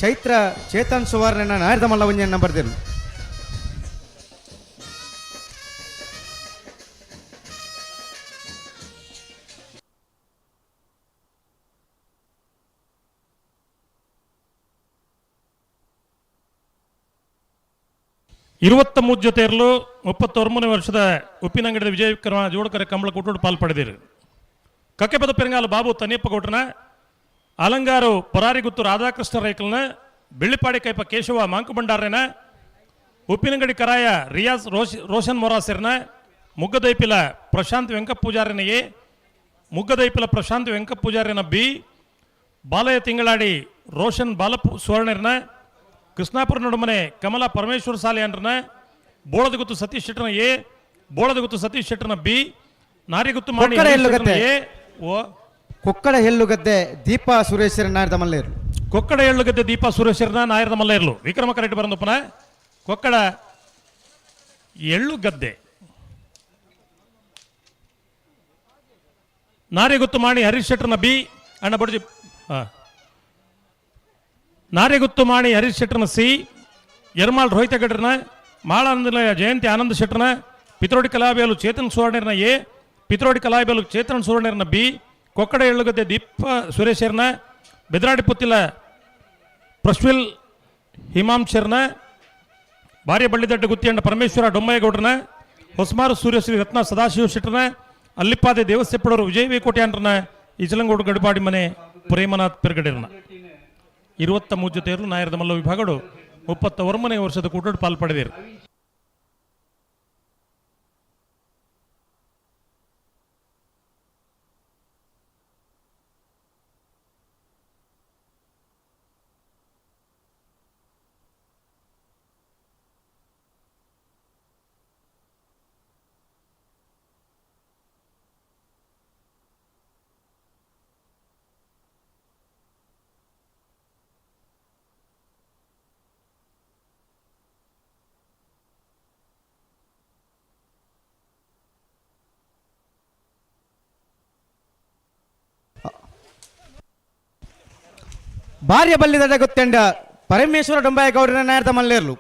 ಚೈತ್ರ ಚೇತನ್ ಸುವರ್ಣನ ನಾಯರ್ದ ಮಲ್ಲ ಒಂಜೇ ನಂಬರ್ ತಿರ್ಲು. 23 ಜೊತೆಯಲ್ಲೂ 39ನೇ ವರ್ಷದ ಉಪ್ಪಿನಂಗಡಿದ ವಿಜಯ ವಿಕ್ರಮ ಜೋಡಕರೆ ಕಂಬಳ ಕೂಟೋಡು ಪಾಲು ಪಡೆದಿರು. ಕಕ್ಕೆಪದ ಪೆರಂಗಾಲ ಬಾಬು ತನ್ನಿಯಪ್ಪ ಗೌಡ್ರನ, ಅಲಂಗಾರು ಪರಾರಿಗುತ್ತು ರಾಧಾಕೃಷ್ಣ ರೈಕಲ್ನ, ಬೆಳ್ಳಿಪಾಡಿ ಕೈಪ ಕೇಶವ ಮಾಂಕುಭಂಡಾರನ, ಉಪ್ಪಿನಂಗಡಿ ಕರಾಯ ರಿಯಾಜ್ ರೋಷನ್ ಮೊರಾಸಿರ್ನ, ಮುಗ್ಗದೈಪಿಲ ಪ್ರಶಾಂತ್ ವೆಂಕಪ್ಪ ಪೂಜಾರಿನ ಎ, ಮುಗ್ಗದೈಪಿಲ ಪ್ರಶಾಂತ್ ವೆಂಕಪ್ಪ ಪೂಜಾರಿನ ಬಿ, ಬಾಲಯ್ಯ ತಿಂಗಳಾಡಿ ರೋಷನ್ ಬಾಲಪ್ಪ ಸುವರ್ಣರ್ನ, Krishnapura ನಡುಮನೆ ಕಮಲಾ ಪರಮೇಶ್ವರ ಸಾಲೆ ಅನ್ರನ, ಬೋಳದಗುತ್ತು ಸತೀಶ್ ಶೆಟ್ಟರ್ನ ಎ, ಬೋಳದಗುತ್ತು ಸತೀಶ್ ಶೆಟ್ಟರ್ನ ಬಿ, ನಾರಿಗುತ್ತು ಮಾಣಿ ಕೊಕ್ಕಡ ಹರೀಶ್ ಎಲ್ಲುಗದ್ದೆ. ಶೆಟ್ಟರ್ನ ಎ, ಓ ಕೊಕ್ಕಡ ಹೆಲ್ಲುಗದ್ದೆ ದೀಪಾ ಸುರೇಶರ ನಾಯರ್ದ ಮಲ್ಲೇರ್ಲು. ಕೊಕ್ಕಡ ಎಳ್ಳುಗದ್ದೆ ದೀಪಾ ಸುರೇಶರ್ನ ನಾಯರ್ದ ಮಲ್ಲೇರ್ಲು. ವಿಕ್ರಮ ಕರೆಕ್ಟ್ ಬರಂದಪ್ಪನ ಕೊಕ್ಕಡ ಎಳ್ಳುಗದ್ದೆ. ನಾರಿಗುತ್ತು ಮಾಣಿ ಹರೀಶ್ ಶೆಟ್ಟರ್ನ ಬಿ, ಅಣ್ಣ ಬಡ್ಜಿ ಹಾಂ. ನಾರಿಗುತ್ತು ಮಾಣಿ ಹರೀಶ್ ಶೆಟ್ಟರ್ನ ಸಿ, ಯರ್ಮಾಳ್ ರೋಹಿತ ಗಡ್ರನ, ಮಾಳಾನಂದಲಯ ಜಯಂತಿ ಆನಂದ ಶೆಟ್ಟರ್ನ, ಪಿತ್ರೋಡಿ ಕಲಾಬೇಲು ಚೇತನ್ ಸುವರ್ಣರ್ನ ಎ, ಪಿತ್ರೋಡಿ ಕಲಾಬೇಲು ಚೇತನ್ ಸುವರ್ಣರ್ನ ಬಿ, ಕೊಕ್ಕಡ ಎಳ್ಳುಗದ್ದೆ ದೀಪ ಸುರೇಶರ್ನ, ಬೆದ್ರಾಡಿ ಪುತ್ತಿಲ ಪ್ರಶ್ವಿಲ್ ಹಿಮಾಂಶರ್ನ, ಭಾರ್ಯ ಬಳ್ಳಿದಡ್ಡ ಗುತ್ತಿಯಂಡ ಪರಮೇಶ್ವರ ಡೊಮ್ಮಯ್ಯಗೌಡ್ರನ, ಹೊಸಮಾರು ಸೂರ್ಯಶ್ರೀ ರತ್ನ ಸದಾಶಿವ ಶೆಟ್ಟರ್ನ, ಅಲ್ಲಿಪ್ಪಾದೆ ದೇವಸ್ಥೆಪ್ಪಡವರು ವಿಜಯ ವಿ ಕೋಟ್ಯಾನ್ರನ, ಇಚಲಂಗೋಡು ಗಡಿಪಾಡಿ ಮನೆ ಪ್ರೇಮನಾಥ್ ಪೆರ್ಗಡಿರನ. 23 ಜೊತೆಯರು ನಾಯರದ ಮಲ್ಲ ವಿಭಾಗಡು 39ನೇ ವರ್ಷದ ಕೂಟಡು ಪಾಲು ಪಡೆದಿರು. ಭಾರ್ಯ ಬಳ್ಳಿದಡ್ಡ ಗೊತ್ತೆಂಡ ಪರಮೇಶ್ವರ ಡೊಂಬಾಯ ಗೌಡರ ನಾಯರ್ದ ಮಲ್ಲೇರ್ಲು.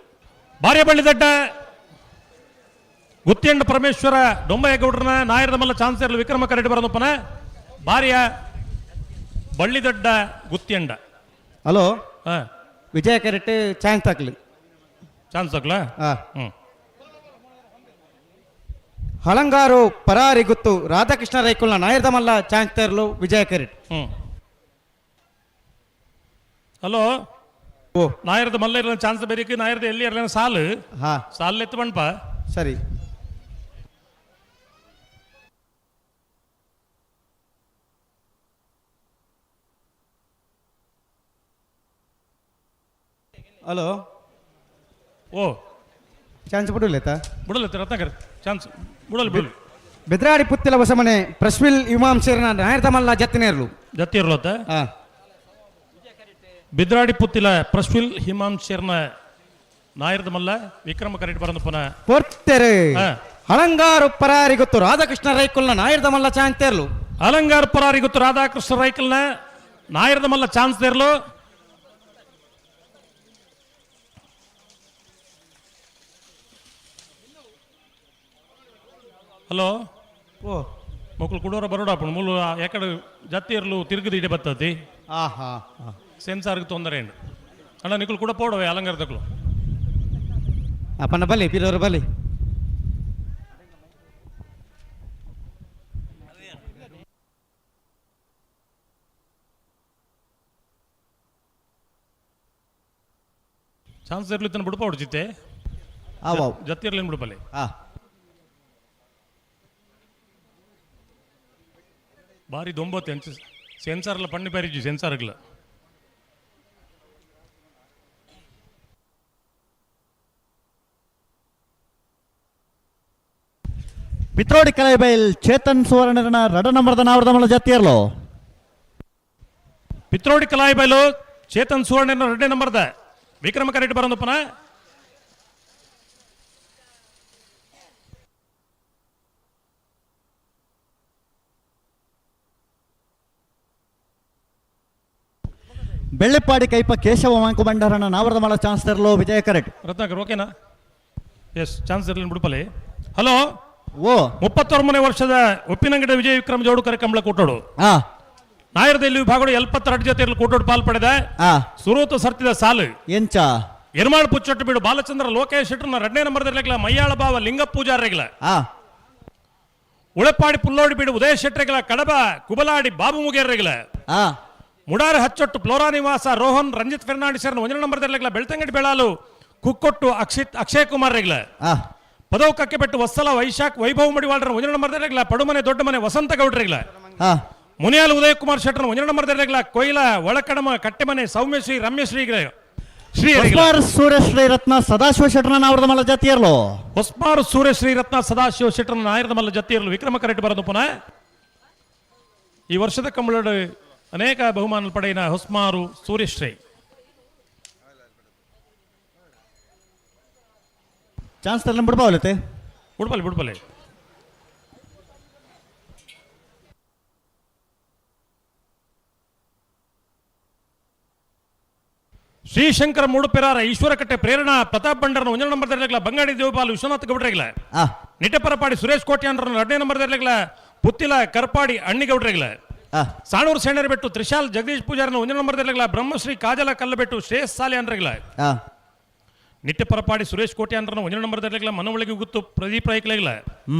ಭಾರ್ಯ ಬಳ್ಳಿದಡ್ಡ ಗುತ್ತಿಯಂಡ ಪರಮೇಶ್ವರ ಡೊಂಬಯ್ಯಗೌಡರನ ನಾಯರದ ಮಲ್ಲ ಚಾನ್ಸರ್ ವಿಕ್ರಮ ಕರೆಡ್ಡಿ ಬರೋದಪ್ಪನ ಭಾರ್ಯ ಬಳ್ಳಿದಡ್ಡ ಗುತ್ತಿಯಂಡ. ಹಲೋ, ಹಾ. ವಿಜಯ ಕರೆಕ್ಟ್ ಚಾನ್ಸ್ ಹಾಕ್ಲಿ. ಚಾನ್ಸ್ ಹಾಕ್ಲಾ? ಹಾ. ಹಳಂಗಾರು ಪರಾರಿ ಗುತ್ತು ರಾಧಾಕೃಷ್ಣ ರೈಕುಲ್ನ ನಾಯರ್ದ ಮಲ್ಲ ಚಾನ್ಸ್ ತರಲು ವಿಜಯ ಕರೆಕ್ಟ್. ಹಲೋ, ಓ ನಾಯರದ ಮಲ್ಲ ಇರಲ ಚಾನ್ಸ್ ಬೇರೆ, ನಾಯರದ ಎಲ್ಲಿ ಇರಲ ಸಾಲು. ಹಾ. ಸಾಲು ಎತ್ತು ಬಣ್ಪ. ಸರಿ. ಹಲೋ, ಓ ಚಾನ್ಸ್ ಬಿಡಲೇತಾ? ಬಿಡಲ್ಲ ರತ್ನಾಕರ್, ಚಾನ್ಸ್ ಬಿಡಲ್ಲ ಬಿಡಲಿ. ಬೆದ್ರಾಡಿ ಪುತ್ತಿಲ ಹೊಸಮನೆ ಪ್ರಶ್ವಿಲ್ ಇಮಾಮ್ ಶೇರ್ನ ನಾಯರ್ದ ಮಲ್ಲ ಜತ್ತಿನೇರ್ಲು. ಜತ್ತಿ ಇರ್ಲತ್ತ? ಹಾ. ಬಿದ್ರಾಡಿ ಪುತ್ತಿಲ ಪ್ರಶ್ವಿಲ್ ಹಿಮಾಂ ಶೇರ್ನ ನಾಯರದ ಮಲ್ಲ ವಿಕ್ರಮ ಕರೆಕ್ಟ್ ಬರಂದಪ್ಪನ ಪೊರ್ತೆರೆ. ಹಾ. ಹಳಂಗಾರು ಪರಾರಿ ಗೊತ್ತು ರಾಧಾಕೃಷ್ಣ ರೈಕುಲ್ನ ನಾಯರ್ದ ಮಲ್ಲ ಚಾನ್ಸ್ ತೇರ್ಲು. ಅಲಂಗಾರ ಪರಾರಿ ಗೊತ್ತು ರಾಧಾಕೃಷ್ಣ ರೈಕಲ್ನ ನಾಯರದ ಮಲ್ಲ ಚಾನ್ಸ್ ತೇರ್ಲು. ಹಲೋ, ಓ ಮಕ್ಕಳು ಕುಡೋರ ಬರೋಡ ಮೂಲು ಎಕಡೆ ಜತ್ತಿ ಇರ್ಲು ತಿರುಗದು ಇಡೆ ಬತ್ತತಿ. ಆಹಾ. ಸೆನ್ಸಾರ್ಗೆ ತೊಂದರೆ ಏನು ಅಣ್ಣ, ನಿಕ್ಕಲು ಕೂಡ ಪೋಡವೆ ಅಲಂಗಾರದಕ್ಕಲು. ಅಪ್ಪನ ಬಲಿ ಪಿರೋರು ಬಲಿ. ಚಾನ್ಸ್ ಇರ್ಲಿ ತನ್ನ ಬಿಡ್ಪ ಹೊಡ್ಜಿತ್ತೆ. ಆವಾವ್. ಜತ್ತಿ ಇರ್ಲಿ ಬಿಡ್ಪಲ್ಲಿ. ಹಾ. ಭಾರಿ ದೊಂಬತ್ತು ಎಂಚ ಸೆನ್ಸಾರ್ಲ ಪಣ್ಣಿ ಪ್ಯಾರಿಜಿ ಸೆನ್ಸಾರ್ಗಳ. ಪಿತ್ರೋಡಿ ಕಲೈಬೈಲ್ ಚೇತನ್ ಸುವರ್ಣರನ ರಡ ನಂಬರ್ದ ನಾವರದ ಮಲ್ಲ ಜತ್ತಿಯರ್ಲೋ. ಪಿತ್ರೋಡಿ ಕಲಾಯಿಬೈಲು ಚೇತನ್ ಸುವರ್ಣನ ಎರಡನೇ ನಂಬರ್ದ ವಿಕ್ರಮ ಕರೆಕ್ಟ್ ಬರೋದಪ್ಪನ. ಬೆಳ್ಳಿಪ್ಪಾಡಿ ಕೈಪ ಕೇಶವ ಮಾಂಕು ಭಂಡಾರನ ನಾವರದ ಮಲ್ಲ ಚಾನ್ಸ್ ತರಲು ವಿಜಯ ಕರೆಕ್ಟ್. ರತ್ನಾಕರ್ ಓಕೆನಾ? ಎಸ್, ಚಾನ್ಸ್ ಇರಲಿ ಬಿಡುಪಲ್ಲಿ. ಹಲೋ, ಓ 39ನೇ ವರ್ಷದ ಉಪ್ಪಿನಂಗಡಿ ವಿಜಯ ವಿಕ್ರಮ ಜೋಡುಕರ ಕಂಬಳ ಕೂಟೋಡು. ಹಾ. ನಾಯರದಲ್ಲಿ ವಿಭಾಗಗಳು 72 ಜೊತೆ ಕೂಟೋಡು ಪಾಲ್ ಪಡೆದ. ಹಾ. ಸುರೂತ ಸರ್ತಿದ ಸಾಲು ಎಂಚ ಎರ್ಮಾಳ್ ಪುಚ್ಚೊಟ್ಟು ಬೀಡು ಬಾಲಚಂದ್ರ ಲೋಕೇಶ್ ಶೆಟ್ಟರ್ನ ಎರಡನೇ ನಂಬರ್ದ ಮಯ್ಯಾಳ ಬಾವ ಲಿಂಗ ಪೂಜಾರಿಗಳ. ಹಾ. ಉಳಪಾಡಿ ಪುಲ್ಲೋಡಿ ಬೀಡು ಉದಯ ಶೆಟ್ಟರಿಗಳ ಕಡಬ ಕುಬಲಾಡಿ ಬಾಬು ಮುಗೇರ್ರಿಗಳ. ಹಾ. ಮುಡಾರ ಹಚ್ಚೊಟ್ಟು ಫ್ಲೋರಾ ನಿವಾಸ ರೋಹನ್ ರಂಜಿತ್ ಫೆರ್ನಾಂಡಿಸ್ ಒಂದನೇ ನಂಬರ್ದ ಬೆಳ್ತಂಗಡಿ ಬೆಳಾಲು ಕುಕ್ಕೊಟ್ಟು ಅಕ್ಷಿತ್ ಅಕ್ಷಯ್ ಕುಮಾರ್ ರೆಗ್ಲ. ಹಾ. ಪದವು ಕಕ್ಕೆಬೆಟ್ಟು ವತ್ಸಲ ವೈಶಾಖ್ ವೈಭವ್ ಮಡಿವಾಳರ ಒಂದನೇ ನಂಬರ್ದ ಪಡುಮನೆ ದೊಡ್ಡ ಮನೆ ವಸಂತ ಗೌಡ್ರಿಗಳ. ಹಾ. ಮುನಿಯಾಲ್ ಉದಯ್ ಕುಮಾರ್ ಶೆಟ್ಟರ್ ಒಂದನೇ ನಂಬರ್ದ ಕೊಯ್ಲ ಒಳಕಡಮ ಕಟ್ಟೆಮನೆ ಸೌಮ್ಯಶ್ರೀ ರಮ್ಯಶ್ರೀ. ಶ್ರೀ ಹೊಸ್ಮಾರ್ ಸೂರ್ಯ ರತ್ನ ಸದಾಶಿವ ಶೆಟ್ಟರ್ನ ನಾವರದ ಮಲ್ಲ ಜತಿಯರ್ಲು. ಹೊಸ್ಮಾರು ಸೂರ್ಯ ಶ್ರೀರತ್ನ ಸದಾಶಿವ ಶೆಟ್ಟರ್ನ ನಾಯರದ ಮಲ್ಲ ಜತಿಯರ್ಲು ವಿಕ್ರಮ ಕರೆಕ್ಟ್ ಬರೋದು ಪುನಃ. ಈ ವರ್ಷದ ಕಂಬಳಡು ಅನೇಕ ಬಹುಮಾನ ಪಡೆಯಿನ ಹೊಸ್ಮಾರು ಸೂರ್ಯಶ್ರೀ. ಚಾನ್ಸ್ ತರಲಿ ಬಿಡ್ಬಾವಲತೆ. ಉಡ್ಬಲ್ಲಿ ಬಿಡ್ಬಲ್ಲಿ. ಶ್ರೀಶಂಕರ ಮೂಡುಪೆರಾರ ಈಶ್ವರಕಟ್ಟೆ ಪ್ರೇರಣಾ ಪ್ರತಾಪ್ ಬಂಡರ್ನ ಒಂದನೇ ನಂಬರ್ ದರ್ಲಿಗ್ಲ ಬಂಗಾಡಿ ದೇವಪಾಲ್ ವಿಶ್ವನಾಥ್ ಗೌಡ್ರಿಗ್ಲ. ನಿಟ್ಟಪರಪಾಡಿ ಸುರೇಶ್ ಕೋಟ್ಯಾನ್ರನ್ನ ಎರಡನೇ ನಂಬರ್ ದರ್ಲಿಗ್ಲ ಪುತ್ತಿಲ ಕರ್ಪಾಡಿ ಅಣ್ಣಿಗೌಡ್ರಿಗ್ಲ. ಸಾಣೂರು ಸೇಣರಬೆಟ್ಟು ತ್ರಿಶಾಲ್ ಜಗದೀಶ್ ಪೂಜಾರನ ಒಂದನೇ ನಂಬರ್ ದರ್ಲಿಗ್ಲ ಬ್ರಹ್ಮಶ್ರೀ ಕಾಜಲ ಕಲ್ಲಬೆಟ್ಟು ಶ್ರೇಯಸ್ ಸಾಲೆ ಅನ್ರಿಗ್ಲ. ನಿಟ್ಟಪರಪಾಡಿ ಸುರೇಶ್ ಕೋಟ್ಯಾನ್ರನ್ನ ಒಂದನೇ ನಂಬರ್ ದರ್ಲಿಗ್ಲ ಮನವಳಿಗೆ ಗುತ್ತು ಪ್ರದೀಪ್ ರೈಕ್ಲೆಗ್ಲ.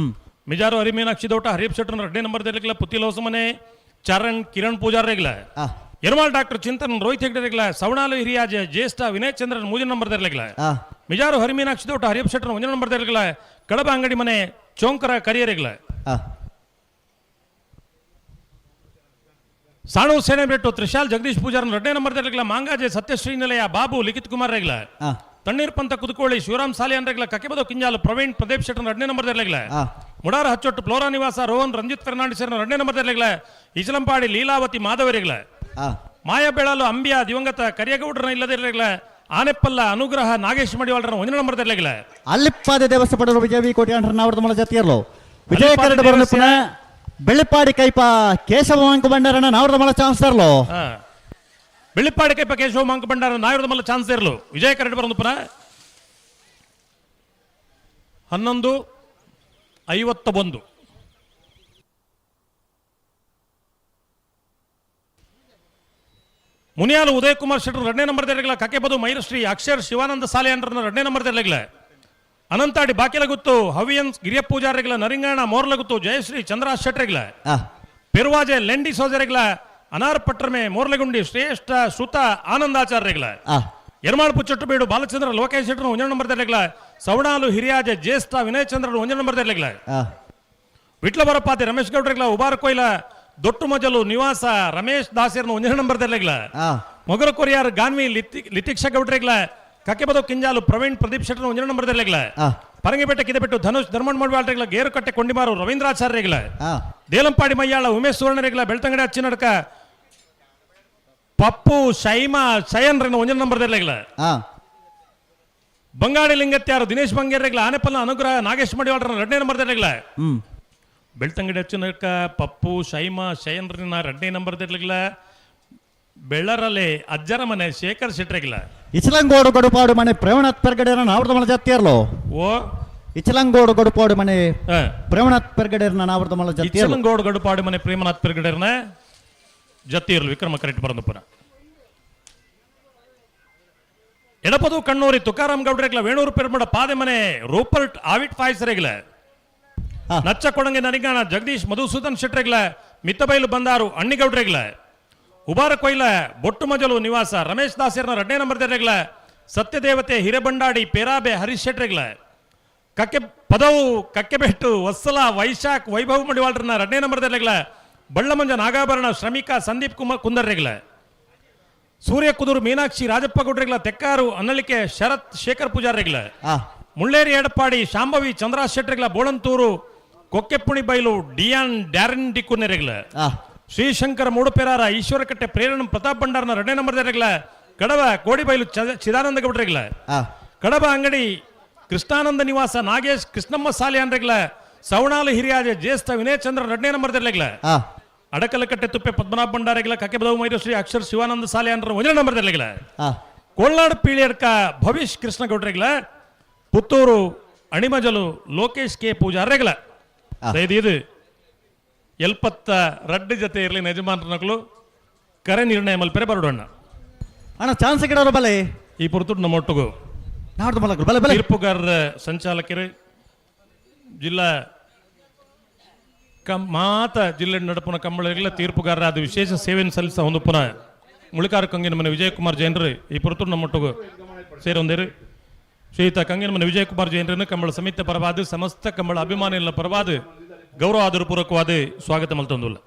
ಮಿಜಾರು ಹರಿಮೀನಾಕ್ಷಿ ದೌಟ ಹರೀಪ್ ಶೆಟ್ಟರ್ನ ಎರಡನೇ ನಂಬರ್ ದರ್ಲಿಗ್ಲ ಪುತ್ತಿಲ ಹೊಸಮನೆ ಚರಣ್ ಕಿರಣ್ ಪೂಜಾರ್ರೆಗ್ಲ. ಯರ್ಮಾಲ್ ಡಾಕ್ಟರ್ ಚಿಂತನ್ ರೋಹಿತ್ ಹೆಗ್ಡೆರೆಗ್ಲ. ಸವಣಾಲು ಹಿರಿಯಾಜ ಜ್ಯೇಷ್ಠ ವಿನಯ್ ಚಂದ್ರನ್ ಮೂಜನ ನಂಬರ್ ದರ್ಲಿಗ್ಲ. ಮಿಜಾರು ಹರಿಮೀನಾಕ್ಷಿ ದೌಟ ಹರಿಯಪ್ ಶೆಟ್ಟರ್ ಒಂದನೇ ನಂಬರ್ ದರ್ಲಿಗ್ಲ ಕಡಬ ಅಂಗಡಿ ಮನೆ ಚೌಂಕರ ಕರಿಯರೆಗ್ಲ. ಸಾಣೂರು ಸೇನೆ ಬೆಟ್ಟು ತ್ರಿಶಾಲ್ ಜಗದೀಶ್ ಪೂಜಾರನ್ ಎರಡನೇ ನಂಬರ್ ದರ್ಲಿಗ್ಲ ಮಾಂಗಾಜೆ ಸತ್ಯಶ್ರೀ ನಿಲಯ ಬಾಬು ಲಿಖಿತ್ ಕುಮಾರ್ ರೆಗ್ಲ. ತಣ್ಣೀರ್ ಪಂತ ಕುದುಕೋಳಿ ಶಿವರಾಮ್ ಸಾಲಿ ಅನ್ರೆಗ್ಲ. ಕಕೆಬದ ಕಿಂಜಾಲು ಪ್ರವೀಣ್ ಪ್ರದೀಪ್ ಶೆಟ್ಟರ್ ಎರಡನೇ ನಂಬರ್ ದರ್ಲಿಗ್ಲ. ಮುಡಾರ ಹಚ್ಚೊಟ್ಟು ಫ್ಲೋರಾ ನಿವಾಸ ರೋಹನ್ ರಂಜಿತ್ ಫೆರ್ನಾಂಡಿಸ್ ಎರಡನೇ ನಂಬರ್ ದರ್ಲಿಗ್ಲ. ಇಚಲಂಪಾಡಿ ಲೀಲಾವತಿ ಮಾಧವರಿಗ್ಲ. ಮಾಯಬೆಳಲು ಅಂಬಿಯ ದಿವಂಗತ ಕರಿಯಗೌಡರನ್ನ ಇಲ್ಲದಿರಲಿಲ್ಲ ಆನೆಪ್ಪಲ್ಲ ಅನುಗ್ರಹ ನಾಗೇಶ್ ಮಡಿವಾಳರನ್ನ ಒಂದನೇ ನಂಬರ್ ದರ್ಲಿಗ್ಲ. ಅಲ್ಲಿಪ್ಪಾದ ದೇವಸ್ಥಾನ ಪಡೆದರು ವಿಜಯ ವಿ ಕೋಟ್ಯಾನ್ರನ್ನ ಅವರದ ಮಲ್ಲ ಜತಿಯರ್ಲು. ವಿಜಯ ಕರಡು ಬರಲು ಪುನಃ ಬೆಳ್ಳಿಪಾಡಿ ಕೈಪ ಕೇಶವ ಮಾಂಕ ಬಂಡಾರನ ನಾವರದ ಮಲ್ಲ ಚಾನ್ಸ್ ತರಲು. ಬೆಳ್ಳಿಪಾಡಿ ಕೈಪ ಕೇಶವ ಮಾಂಕ ಬಂಡಾರ ನಾವರದ ಮಲ್ಲ ಚಾನ್ಸ್ ಇರಲು. ವಿಜಯ ಕರಡು ಬರಲು ಪುನಃ 11:51. ಮುನಿಯಾಲು ಉದಯಕುಮಾರ್ ಶೆಟ್ಟರ್ ಎರಡನೇ ನಂಬರ್ ದರ್ಲಿಗ್ಲ ಕಕೆಬದು ಮೈರಶ್ರೀ ಅಕ್ಷರ್ ಶಿವಾನಂದ ಸಾಲೆ ಅಂಡ್ರನ್ನ ಎರಡನೇ ನಂಬರ್ ದರ್ಲಿಗ್ಲ. ಅನಂತಾಡಿ ಬಾಕಿಲಗುತ್ತು ಹವಿಯನ್ ಗಿರಿಯ ಪೂಜಾರಿಗಳ ನರಿಂಗಾಣ ಮೋರ್ಲಗುತ್ತು ಜಯಶ್ರೀ ಚಂದ್ರ ಶೆಟ್ಟರಿಗ್ಲ. ಪೆರುವಾಜೆ ಲೆಂಡಿ ಸೋಜರಿಗ್ಲ ಅನಾರ್ ಪಟ್ರಮೆ ಮೋರ್ಲಗುಂಡಿ ಶ್ರೇಷ್ಠ ಶ್ರುತ ಆನಂದಾಚಾರ್ಯರಿಗ್ಲ. ಯರ್ಮಾಳ್ ಪುಚ್ಚಟ್ಟು ಬಾಲಚಂದ್ರ ಲೋಕೇಶ್ ಶೆಟ್ಟರ್ ಒಂದನೇ ನಂಬರ್ ದರ್ಲಿಗ್ಲ. ಸವಣಾಲು ಹಿರಿಯಾಜೆ ಜ್ಯೇಷ್ಠ ವಿನಯ್ ಚಂದ್ರ ಒಂದನೇ ನಂಬರ್ ದರ್ಲಿಗ್ಲ. ವಿಟ್ಲಬರಪಾತಿ ರಮೇಶ್ ಗೌಡ್ರಿಗ್ಲ. ಉಬಾರ ಕೊಯ್ಲ ದೊಟ್ಟು ಮಜಲು ನಿವಾಸ ರಮೇಶ್ ದಾಸರ್ನ ಒಂದನೇ ನಂಬರ್ ದರ್ಲಿಗ್ಲ. ಮೊಗರ ಕೊರಿಯಾರ್ ಗಾನ್ವಿ ಲಿತಿಕ್ಷಾ ಗೌಡ್ರಿಗ್ಲ. ಕಕ್ಕೆಬದ ಕಿಂಜಾಲು ಪ್ರವೀಣ್ ಪ್ರದೀಪ್ ಶೆಟ್ಟರ್ ಒಂದನೇ ನಂಬರ್ ದರ್ಲಿಗ್ಲ. ಪರಂಗಿಪೇಟೆ ಕಿದೆಬೆಟ್ಟು ಧನುಷ್ ಧರ್ಮಣ್ ಮಡ್ವಾಳ್ರಿಗ್ಲ. ಗೇರುಕಟ್ಟೆ ಕೊಂಡಿಮಾರು ರವೀಂದ್ರಾಚಾರ್ಯರಿಗ್ಲ. ದೇಲಂಪಾಡಿ ಮಯ್ಯಾಳ ಉಮೇಶ್ ಸುವರ್ಣರಿಗ್ಲ. ಬೆಳ್ತಂಗಡಿ ಅಚ್ಚಿನಡ್ಕ ಪಪ್ಪು ಶೈಮಾ ಶಯನ್ ಒಂದನೇ ನಂಬರ್ ದರ್ಲಿಗ್ಲ. ಬಂಗಾಡಿ ಲಿಂಗತ್ಯಾರು ದಿನೇಶ್ ಬಂಗೇರ್ರಿಗ್ಲ. ಆನೆಪಲ್ಲ ಅನುಗ್ರಹ ನಾಗೇಶ್ ಮಡಿವಾಳ್ರ ಎರಡನೇ ನಂಬರ್ ದರ್ಲಿಗ್ಲ. ಬೆಳ್ತಂಗಡಿ ಅಚ್ಚನಕ ಪಪ್ಪು ಶೈಮಾ ಶಯನ್ರಿನ ಎರಡನೇ ನಂಬರ್ ದರ್ಲಿಗ್ಲ. ಬೆಳ್ಳರಲೆ ಅಜ್ಜರ ಮನೆ ಶೇಖರ್ ಶೆಟ್ರಿಗ್ಲ. ಇಚಲಂಗೋಡು ಗಡುಪಾಡು ಮನೆ ಪ್ರೇಮನಾಥ್ ಪೆರ್ಗಡೆರನ್ನ ನಾವರದ ಮಲ್ಲ ಜತಿಯರ್ಲು. ಓ ಇಚಲಂಗೋಡು ಗಡುಪಾಡು ಮನೆ ಪ್ರೇಮನಾಥ್ ಪೆರ್ಗಡೆರನ್ನ ನಾವರದ ಮಲ್ಲ ಜತಿಯರ್ಲು. ಇಚಲಂಗೋಡು ಗಡುಪಾಡು ಮನೆ ಪ್ರೇಮನಾಥ್ ಪೆರ್ಗಡೆರನ್ನ ಜತಿಯರ್ಲು. ವಿಕ್ರಮ ಕರೆಕ್ಟ್ ಬರಂದು ಪುನಃ. ಎಡಪದು ಕಣ್ಣೂರಿ ತುಕಾರಾಮ್ ಗೌಡ್ರೆಗ್ಲ. ವೇಣೂರು ಪೆರ್ಮಡ ಪಾದೆ ಮನೆ ರೂಪರ್ಟ್ ಆವಿಟ್ ಫಾಯ್ಸರೆಗ್ಲ. ನಚ್ಚ ಕೊಡಂಗೆ ನರಿಗಾಣ ಜಗದೀಶ್ ಮಧುಸೂದನ್ ಶೆಟ್ರೆಗ್ಲ. ಮಿತ್ತಬೈಲು ಬಂದಾರು ಅಣ್ಣಿಗೌಡ್ರೆಗ್ಲ. ಉಬಾರ ಕೊಯ್ಲ ಬೊಟ್ಟು ಮಜಲು ನಿವಾಸ ರಮೇಶ್ ದಾಸರ್ನ ಎರಡನೇ ನಂಬರ್ ದರ್ಲಿಗ್ಲ. ಸತ್ಯದೇವತೆ ಹಿರೇಬಂಡಾಡಿ ಪೇರಾಬೆ ಹರೀಶ್ ಶೆಟ್ರೆಗ್ಲ. ಕಕ್ಕೆ ಪದವು ಕಕ್ಕೆಬೆಟ್ಟು ವತ್ಸಲ ವೈಶಾಖ್ ವೈಭವ್ ಮಡಿವಾಳ್ರನ್ನ ಎರಡನೇ ನಂಬರ್ ದರ್ಲಿಗ್ಲ. ಬಳ್ಳಮಂಜ ನಾಗಾಭರಣ ಶ್ರಮಿಕ ಸಂದೀಪ್ ಕುಮಾರ್ ಕುಂದರ್ರೆಗ್ಲ. ಸೂರ್ಯ ಕುದುರು ಮೀನಾಕ್ಷಿ ರಾಜಪ್ಪ ಗೌಡ್ರೆಗ್ಲ. ತೆಕ್ಕಾರು ಅನ್ನಳಿಕೆ ಶರತ್ ಶೇಖರ್ ಪೂಜಾರ್ರೆಗ್ಲ. ಮುಳ್ಳೇರಿ ಎಡಪಾಡಿ ಶಾಂಭವಿ ಚಂದ್ರಾಶ್ ಶೆಟ್ರೆಗ್ಲ. Bolantur ಕೊಕ್ಕೆಪ್ಪುಣಿ ಬೈಲು Dion Darren ಡಿಕುನೆರೆಗ್ಲ. ಶ್ರೀಶಂಕರ ಮೂಡುಪೆರಾರ ಈಶ್ವರಕಟ್ಟೆ ಪ್ರೇರಣ ಪ್ರತಾಪ್ ಭಂಡಾರನ ಎರಡನೇ ನಂಬರ್ ದರ್ಲಿಗ್ಲ. ಕಡಬ ಕೋಡಿಬೈಲು ಚಿದಾನಂದ ಗೌಡ್ರೆಗ್ಲ. ಕಡಬ ಅಂಗಡಿ ಕೃಷ್ಣಾನಂದ ನಿವಾಸ ನಾಗೇಶ್ ಕೃಷ್ಣಮ್ಮ ಸಾಲಿ ಅನ್ರೆಗ್ಲ. ಸವಣಾಲು ಹಿರಿಯಾಜ ಜ್ಯೇಷ್ಠ ವಿನಯ್ ಚಂದ್ರ ಎರಡನೇ ನಂಬರ್ ದರ್ಲಿಗ್ಲ. ಅಡಕಲಕಟ್ಟೆ ತುಪ್ಪೆ ಪದ್ಮನಾಭ ಭಂಡಾರೆಗ್ಲ. ಕಕ್ಕೆಬದವು ಮೈರಶ್ರೀ ಅಕ್ಷರ್ ಶಿವಾನಂದ ಸಾಲಿ ಅನ್ರ ಒಂದನೇ ನಂಬರ್ ದರ್ಲಿಗ್ಲ. ಕೋಲ್ನಾಡು ಪೀಳಿಯರ್ಕ ಭವಿಷ್ ಕೃಷ್ಣಗೌಡ್ರೆಗ್ಲ. ಪುತ್ತೂರು ಅಣಿಮಜಲು ಲೋಕೇಶ್ ಕೆ ಪೂಜಾರ್ರೆಗ್ಲ. ಇದು ಎಲ್ಪತ್ತ ರಡ್ಡು ಜೊತೆ ಇರಲಿ ಯಜಮಾನ್ರನಕ್ಲು ಕರೆ ನಿರ್ಣಯ ಮಲ್ಪೆರೆ ಬರೋಣ. ಅಣ್ಣ ಚಾನ್ಸ್ ಗಿಡವರು ಬಲೆ ಈ ಪುರ್ತುಡು ನಮ್ಮೊಟ್ಟಿಗೂ ಬಲೆ ಬಲೆ ತೀರ್ಪುಗಾರರ ಸಂಚಾಲಕರು ಜಿಲ್ಲಾ ಮಾತ ಜಿಲ್ಲೆ ನಡಪುನ ಕಂಬಳಗಳ ತೀರ್ಪುಗಾರರ ಅದು ವಿಶೇಷ ಸೇವೆಯನ್ನು ಸಲ್ಲಿಸ ಒಂದು ಪುನಃ ಮುಳಿಕಾರ ಕಂಗಿನ ಮನೆ ವಿಜಯಕುಮಾರ್ ಜೈನರು ಈ ಪುರ್ತುಡು ನಮ್ಮೊಟ್ಟಿಗೂ ಸೇರೊಂದಿರು. ಶ್ರೀಯುತ ಕಂಗಿನ ಮನೆ ವಿಜಯಕುಮಾರ್ ಜೈನರನ್ನು ಕಂಬಳ ಸಮಿತಿ ಪರವಾದ ಸಮಸ್ತ ಕಂಬಳ ಅಭಿಮಾನಿಗಳ ಪರವಾದ ಗೌರವ ಆದರಪೂರ್ವಕವಾದ ಸ್ವಾಗತ ಮಲ್ತೊಂದುಲ್ಲ.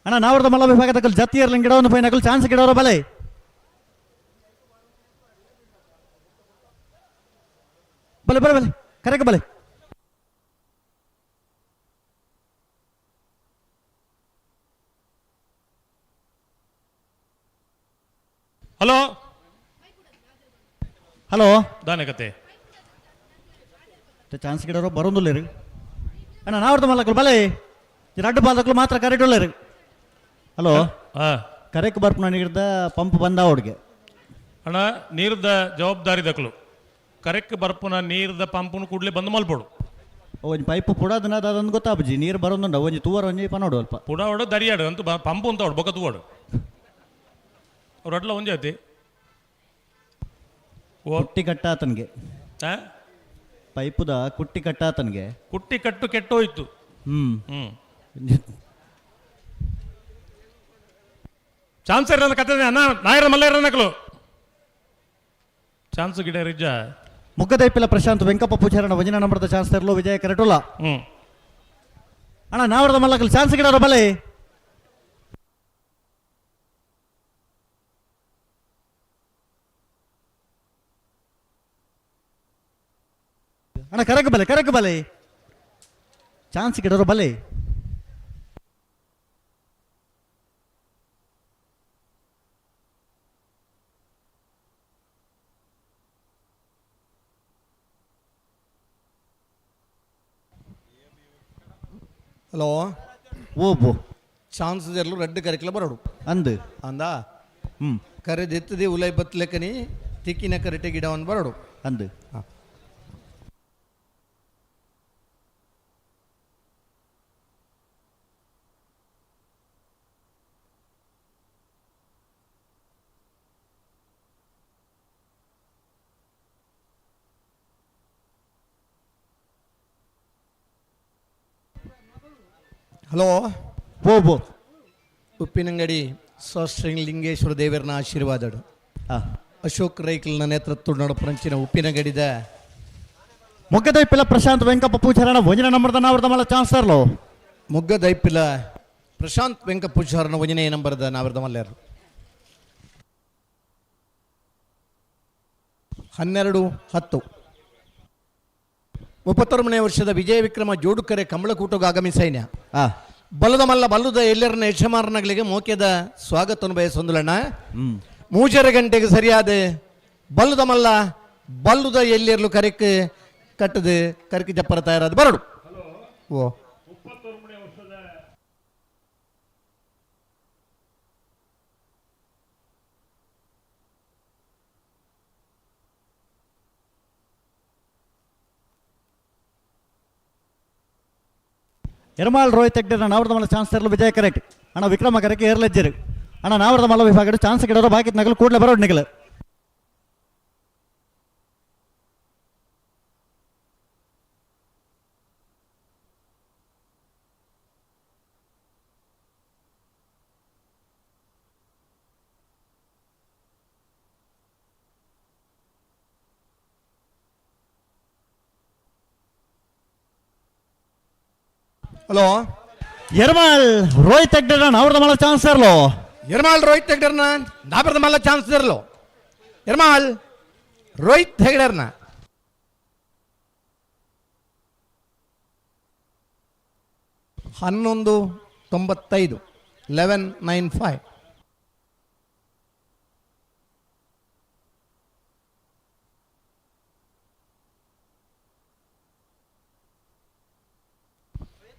ಅಣ್ಣ ನಾವರದ ಮಲ್ಲ ವಿಭಾಗದ ಜಾತಿಯರ್ಲಿಂಗ್ ಗಿಡವನ್ನು ಪೈನಕಲ್ ಚಾನ್ಸ್ ಗಿಡವರ ಬಲೆ. ಬಲೆ ಬಲೆ ಬಲೆ ಕರೆಕ್ ಬಲೆ. ಹಲೋ ಹಲೋ ದಾನೆ ಕತೆ ಚಾನ್ಸ್ ಗಿಡರೋ ಬರೋದಿಲ್ಲ ಅಣ್ಣ ನಾವ್ದು ಮಲ್ಲಕ್ಲು ಬಲೆ ರಡ್ಡು ಬಾಲಕ್ಲು ಮಾತ್ರ ಕರೆಕ್ಟ್ ಉಳ್ಳೇರು. ಹಲೋ ಕರೆಕ್ ಬರ್ಪುನ ನೀರ್ದ ಪಂಪ್ ಬಂದ ಅವಡಿಗೆ ಅಣ್ಣ ನೀರ್ದ ಜವಾಬ್ದಾರಿ ದಕ್ಲು ಕರೆಕ್ ಬರ್ಪುನ ನೀರ್ದ ಪಂಪುನು ಕೂಡಲೇ ಬಂದ್ ಮಲ್ಪೋಡು. ಒಂಜಿ ಪೈಪ್ ಪುಡಾದನ ಅದೊಂದು ಗೊತ್ತಾಬಜಿ ನೀರು ಬರೋದುಂಡ ಒಂಜಿ ತೂವರ ಒಂಜಿ ಪನೋಡು ಅಲ್ಪ ಪುಡಾವಡು ದರಿಯಾಡು ಅಂತ ಪಂಪು ಅಂತ ಅವಡು ಬೊಕ್ಕ ತೂವಡು ಅವ್ರು ಅಡ್ಲ ಒಂಜಿ ಐತಿ ಕುಟ್ಟಿ ಕಟ್ಟಾತನ್ಗೆ ಪೈಪುದ ಕುಟ್ಟಿ ಕಟ್ಟಾತನ್ಗೆ ಕುಟ್ಟಿ ಕಟ್ಟು ಕೆಟ್ಟೋಯ್ತು. ಹ್ಮ್ ಹ್ಮ್ ಚಾನ್ಸ್ ಇರಲ್ಲ ಕತ್ತೆ ಅಣ್ಣ ನಾಯರ ಮಲ್ಲೇರ ನಕಲು ಚಾನ್ಸ್ ಗಿಡ ರಿಜ್ಜ ಮುಗ್ಗದೈಪಿಲ ಪ್ರಶಾಂತ್ ವೆಂಕಪ್ಪ ಪೂಜಾರಣ ವಜನ ನಂಬರ್ದ ಚಾನ್ಸ್ ತರಲು ವಿಜಯ ಕರೆಟುಲ್ಲ. ಅಣ್ಣ ನಾವರದ ಮಲ್ಲಕಲ್ ಚಾನ್ಸ್ ಗಿಡರ ಬಲೆ. ಅಣ್ಣ ಕರೆಕ್ ಬಲೆ ಕರೆಕ್ ಬಲೆ ಚಾನ್ಸ್ ಗಿಡರು ಬಲೆ. ಹಲೋ ಓಬೋ ಚಾನ್ಸ್ ಇರಲು ರೆಡ್ ಕರೆಕ್ಲ ಬರೋಡು ಅಂದು ಅಂದ ಕರೆದೆತ್ತದೆ ಉಲೈ ಬತ್ಲೆಕನಿ ತಿಕ್ಕಿನ ಕರೆಟೆ ಗಿಡವನ್ನು ಬರೋಡು ಅಂದು. ಹಲೋ ಓಬೋ ಉಪ್ಪಿನಂಗಡಿ ಲಿಂಗೇಶ್ವರ ದೇವರನ ಆಶೀರ್ವಾದಡು ಅಶೋಕ್ ರೈಕಲ್ನ ನೇತೃತ್ವ ನಡಪರಂಚಿನ ಉಪ್ಪಿನಂಗಡಿದ ಮೊಗ್ಗದೈಪಿಲ ಪ್ರಶಾಂತ್ ವೆಂಕಪ್ಪ ಪೂಜಾರಣ ಒಂಜಿನ ನಂಬರ್ದ ನಾವರ್ದ ಮಲ್ಲ ಚಾನ್ಸ್ ತರಲು. ಮೊಗ್ಗದೈಪಿಲ ಪ್ರಶಾಂತ್ ವೆಂಕಪ್ಪ ಪೂಜಾರಣ ಒಂಜನೇ ನಂಬರ್ದ ನಾವರ್ದ ಮಲ್ಲೇರು 12-10. 33ನೇ ವರ್ಷದ ವಿಜಯ ವಿಕ್ರಮ ಜೋಡುಕರೆ ಕಮಲಕೂಟಗ ಆಗಮಿಸೈನ್ಯ ಬಲದ ಮಲ್ಲ ಬಲ್ಲದ ಎಲ್ಲರನ್ನ ಯಜಮಾನಗಳಿಗೆ ಮೋಕ್ಯದ ಸ್ವಾಗತವನ್ನು ಬಯಸೊಂದುಲಣ್ಣ. 3:30 ಗಂಟೆಗೆ ಸರಿಯಾದ ಬಲ್ಲದ ಮಲ್ಲ ಬಲ್ಲದ ಎಲ್ಲಿರಲು ಕರೆಕ್ ಕಟ್ಟದು ಕರೆಕ್ ಜಪ್ಪರ ತಯಾರಾದ ಬರಡು. ಓ ಎರ್ಮಾಲ್ ರೋಹಿತ್ ಹೆಗ್ಡೆ ನಾವರದ ಮಲ್ಲ ಚಾನ್ಸ್ ತರಲು ವಿಜಯ ಕರೆಕ್ಟ್. ಅಣ್ಣ ವಿಕ್ರಮ ಕರೆಕ್ ಏರ್ಲೆಜ್ಜರು ಅಣ್ಣ ನಾವರದ ಮಲ್ಲ ವಿಭಾಗ ಚಾನ್ಸ್ ಗಿಡರೋ ಬಾಕಿ ನಗಲು ಕೂಡಲೇ ಬರೋಡು ನಿಗಲು. ಹಲೋ ಎರ್ಮಾಲ್ ರೋಹಿತ್ ಹೆಗ್ಡೆ ನಾವರದ ಮಲ್ಲ ಚಾನ್ಸ್ ತರಲು. ಎರ್ಮಾಲ್ ರೋಹಿತ್ ಹೆಗ್ಡೆರ್ನ ನಾವರದ ಮಲ್ಲ ಚಾನ್ಸ್ ತರಲು. ಎರ್ಮಾಲ್ ರೋಹಿತ್ ಹೆಗ್ಡೆರ್ನ 11.95 11.95.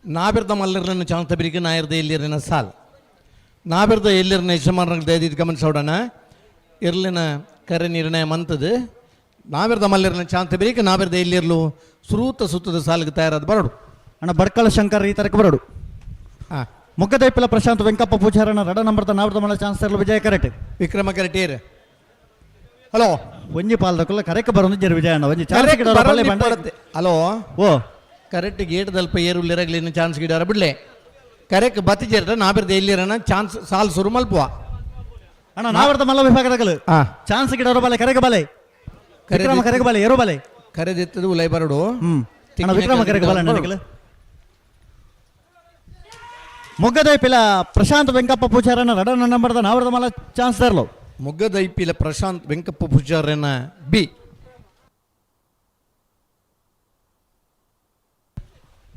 ನಾಬಿರ್ದ ಮಲ್ಲರ್ನ ಚಾನ್ಸ್ ತಬರಿಗೆ ನಾಯರ್ದ ಎಲ್ಲಿರಿನ ಸಾಲ್ ನಾಬಿರ್ದ ಎಲ್ಲಿರನ ಯಜಮಾನರ ದಯದಿದ್ದು ಗಮನಿಸೋಡೋಣ. ಇರ್ಲಿನ ಕರೆ ನಿರ್ಣಯ ಮಂತದ್ದು ನಾವಿರ್ದ ಮಲ್ಲಿರನ ಚಾನ್ಸ್ ತಬರಿಗೆ ನಾವಿರ್ದ ಎಲ್ಲಿರಲು ಸುರೂತ ಸುತ್ತದ ಸಾಲಿಗೆ ತಯಾರಾದ ಬರೋಡು. ಅಣ್ಣ ಬಡ್ಕಳ ಶಂಕರ್ ಈ ತರಕ್ಕೆ ಬರೋಡು. ಮೊಗ್ಗದೈಪಿಲ ಪ್ರಶಾಂತ್ ವೆಂಕಪ್ಪ ಪೂಜಾರಣ ರಡ ನಂಬರ್ದ ನಾವಿರ್ದ ಮಲ್ಲ ಚಾನ್ಸ್ ತರಲು ವಿಜಯ ಕರೆಕ್ಟ್. ವಿಕ್ರಮ ಕರೆಟೇರ್. ಹಲೋ ಒಂಜಿ ಪಾಲ್ದಕ್ಕಲ್ಲ ಕರೆಕ್ ಬರೋದು ಜರ ವಿಜಯ ಅಣ್ಣ ಒಂಜಿ ಚಾನ್ಸ್ ಹಲೋ ಓ ಕರೆಕ್ಟ್ ಗೇಟ್ ದಲ್ಪ ಏರುಲ್ಲಿರಗ್ಲಿನ ಚಾನ್ಸ್ ಗಿಡಾರ ಬಿಡ್ಲೆ ಕರೆಕ್ಟ್ ಬತ್ತಿಜೇರ್ದ ನಾಬಿರ್ದ ಎಲ್ಲಿರನ ಚಾನ್ಸ್ ಸಾಲ್ ಸುರು ಮಲ್ಪುವ. ಅಣ್ಣ ನಾವರ್ದ ಮಲ್ಲ ವಿಭಾಗದಗಲು ಚಾನ್ಸ್ ಗಿಡಾರ ಬಲೆ ಕರೆಕ್ ಬಲೆ ವಿಕ್ರಮ ಕರೆಕ್ ಬಲೆ ಏರೋ ಬಲೆ ಕರೆದಿತ್ತದು ಉಲೈ ಬರಡು. ಅಣ್ಣ ವಿಕ್ರಮ ಕರೆಕ್ ಬಲೆ ಅಣ್ಣ ಮೊಗ್ಗದೈಪಿಲ ಪ್ರಶಾಂತ್ ವೆಂಕಪ್ಪ ಪೂಜಾರನ ರಡ ನಂಬರ್ದ ನಾವರ್ದ ಮಲ್ಲ ಚಾನ್ಸ್ ತರಲು. ಮೊಗ್ಗದೈಪಿಲ ಪ್ರಶಾಂತ್ ವೆಂಕಪ್ಪ ಪೂಜಾರನ ಬಿ.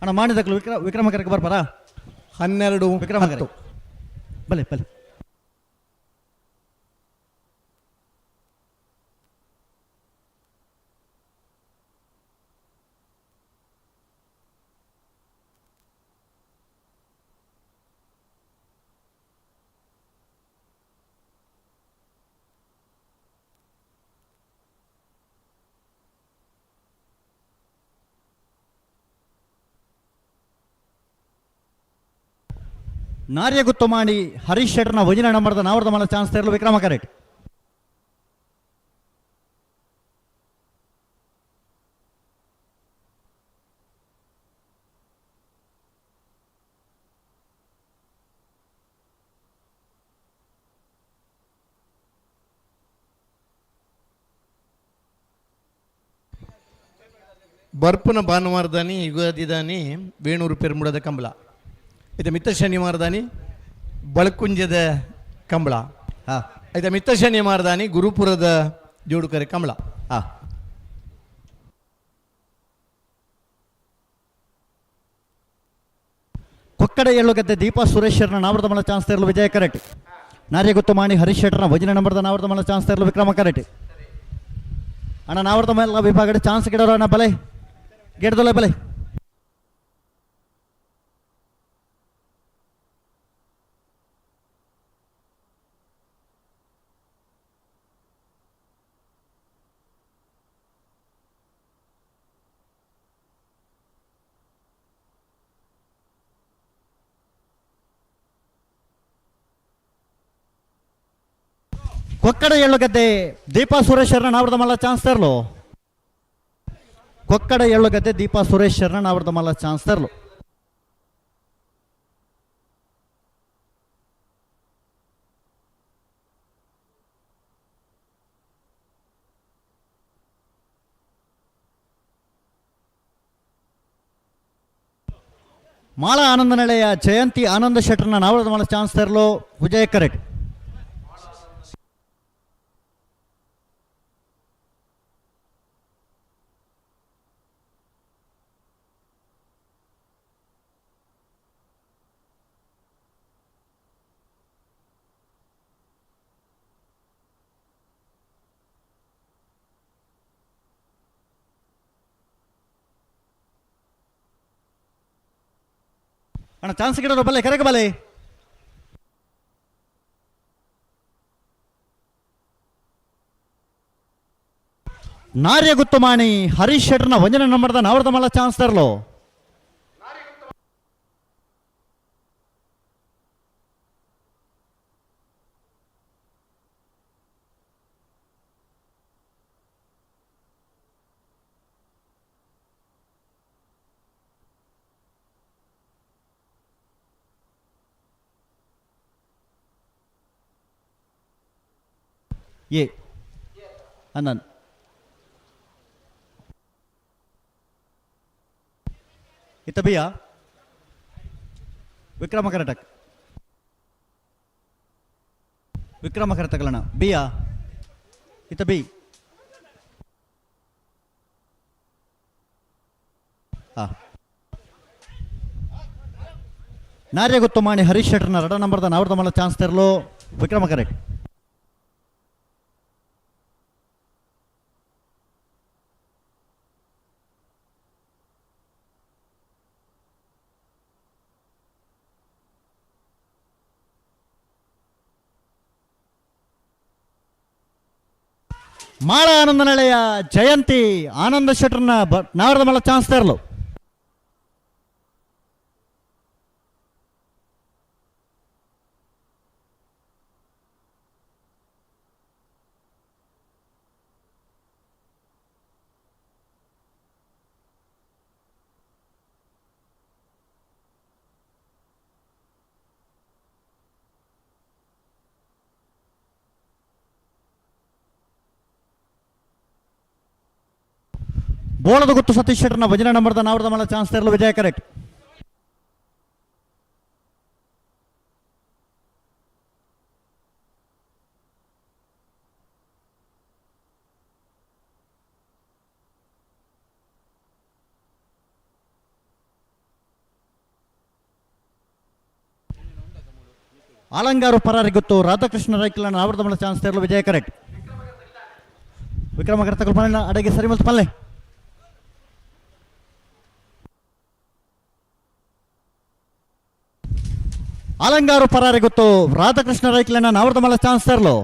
ಅಣ್ಣ ಮಾಡಿದಕ್ಲು ವಿಕ್ರಮ ಕರೆಕ್ ಬರ್ಪಾರಾ? 12 ವಿಕ್ರಮ ಕರೆ. ಬಲೆ ಬಲೆ. ನಾರ್ಯ ಗುತ್ತು ಮಾಡಿ ಹರೀಶ್ ಶೆಟ್ಟರ್ನ ವಜಿನ ನಂಬರ್ದ ನಾವರ್ದ ಮಲ ಚಾನ್ಸ್ ತರಲು ವಿಕ್ರಮ ಕರೆಕ್ಟ್. ಬರ್ಪುನ ಭಾನುವಾರದಾನಿ ಯುಗಾದಿದಾನಿ ವೇಣೂರು ಪೆರ್ಮುಡದ ಕಂಬಳ, ಇದು ಮಿತ್ತ ಶನಿವಾರದಾನಿ ಬಳಕುಂಜದ ಕಂಬಳ, ಇದು ಮಿತ್ತ ಶನಿವಾರದಾನಿ ಗುರುಪುರದ ಜೋಡುಕರೆ ಕಂಬಳ. ಕೊಕ್ಕಡ ಏಳುಗದ್ದೆ ದೀಪಾ ಸುರೇಶ್ ನಾವರ್ದ ಮಲ ಚಾನ್ಸ್ ತರಲು ವಿಜಯ ಕರೆಕ್ಟ್. ನಾರ್ಯಗುತ್ತು ಮಾಣಿ ಹರೀಶ್ ಶೆಟ್ಟರ್ನ ವಜಿನ ನಂಬರ್ದ ನಾವರ್ದ ಮಲ ಚಾನ್ಸ್ ತರಲು ವಿಕ್ರಮ ಕರೆಕ್ಟ್. ಅಣ್ಣ ನಾವರ್ದ ಮಲ ವಿಭಾಗದ ಚಾನ್ಸ್ ಗಿಡೋರು ಅಣ್ಣ ಬಲೆ ಗಿಡದೊಲೆ ಬಲೆ. ಕೊಕ್ಕಡ ಏಳುಗದ್ದೆ ದೀಪಾ ಸುರೇಶ್ ಶರ್ಣ ನಾವರ್ದ ಮಲ್ಲ ಚಾನ್ಸ್ ತರಲು. ಕೊಕ್ಕಡ ಏಳುಗದ್ದೆ ದೀಪಾ ಸುರೇಶ್ ಶರ್ಣ ನಾವರ್ದ ಮಲ್ಲ ಚಾನ್ಸ್ ತರಲು. ಮಾಳ ಆನಂದ ನೆಲೆಯ ಜಯಂತಿ ಆನಂದ ಶೆಟ್ಟರ್ನ ನಾವರ್ದ ಮಲ್ಲ ಚಾನ್ಸ್ ತರಲು ವಿಜಯ ಕರೆಕ್ಟ್. ಅಣ್ಣ ಚಾನ್ಸ್ ಗಿಡೋರು ಬಲ್ಲೆ ಕರೆಗೆ ಬಲೆ. ನಾರ್ಯ ಗುತ್ತುಮಾಣಿ ಹರೀಶ್ ಶೆಟ್ಟರ್ನ ವಂಜನ ನಂಬರ್ದ ನಾವರ್ದ ಮಲ್ಲ ಚಾನ್ಸ್ ತರಲು. ಎ ಅನ್ನನ್ ಇತ್ತ ಬಿಯ ವಿಕ್ರಮ ಕರ್ನಾಟಕ ವಿಕ್ರಮ ಕರ್ತಕಲಣ ಬಿಯ ಇತ್ತ ಬಿ ನಾರ್ಯ ಗುತ್ತುಮಾಣಿ ಹರೀಶ್ ಶೆಟ್ಟರ್ನ ರಡ ನಂಬರ್ದ ನಾವರ್ದ ಮಲ್ಲ ಚಾನ್ಸ್ ತರಲು ವಿಕ್ರಮ ಕರೆಕ್ಟ್. ಮಾಳ ಆನಂದ ನೆಲೆಯ ಜಯಂತಿ ಆನಂದ ಶೆಟ್ಟರ್ನ ನಾವರ್ದ ಮಲ್ಲ ಚಾನ್ಸ್ ತರಲು. ಬೋಳದ ಗುತ್ತು ಸತೀಶ್ ಶೆಟ್ಟರ್ನ ಭಜನೆ ನಂಬರ್ದ ನಾವರ್ದ ಮಲ್ಲ ಚಾನ್ಸ್ ತರಲು ವಿಜಯ ಕರೆಕ್ಟ್. ಆಲಂಗಾರು ಪರಾರಿ ಗೊತ್ತು ರಾಧಾಕೃಷ್ಣ ರೈಕಲನ ಆವೃತಮಲ ಚಾನ್ಸ್ ತೇರಲು ವಿಜಯ ಕರೆಕ್ಟ್. ವಿಕ್ರಮ ಕರ್ತಕಲ್ ಪಲ್ಲೆ ಅಡಗೆ ಸರಿ ಮಲ್ತು ಪಲ್ಲೆ. ಆಲಂಗಾರು ಪರಾರಿ ಗೊತ್ತು ರಾಧಾಕೃಷ್ಣ ರೈಕಲನ ಆವೃತಮಲ ಚಾನ್ಸ್ ತೇರಲು.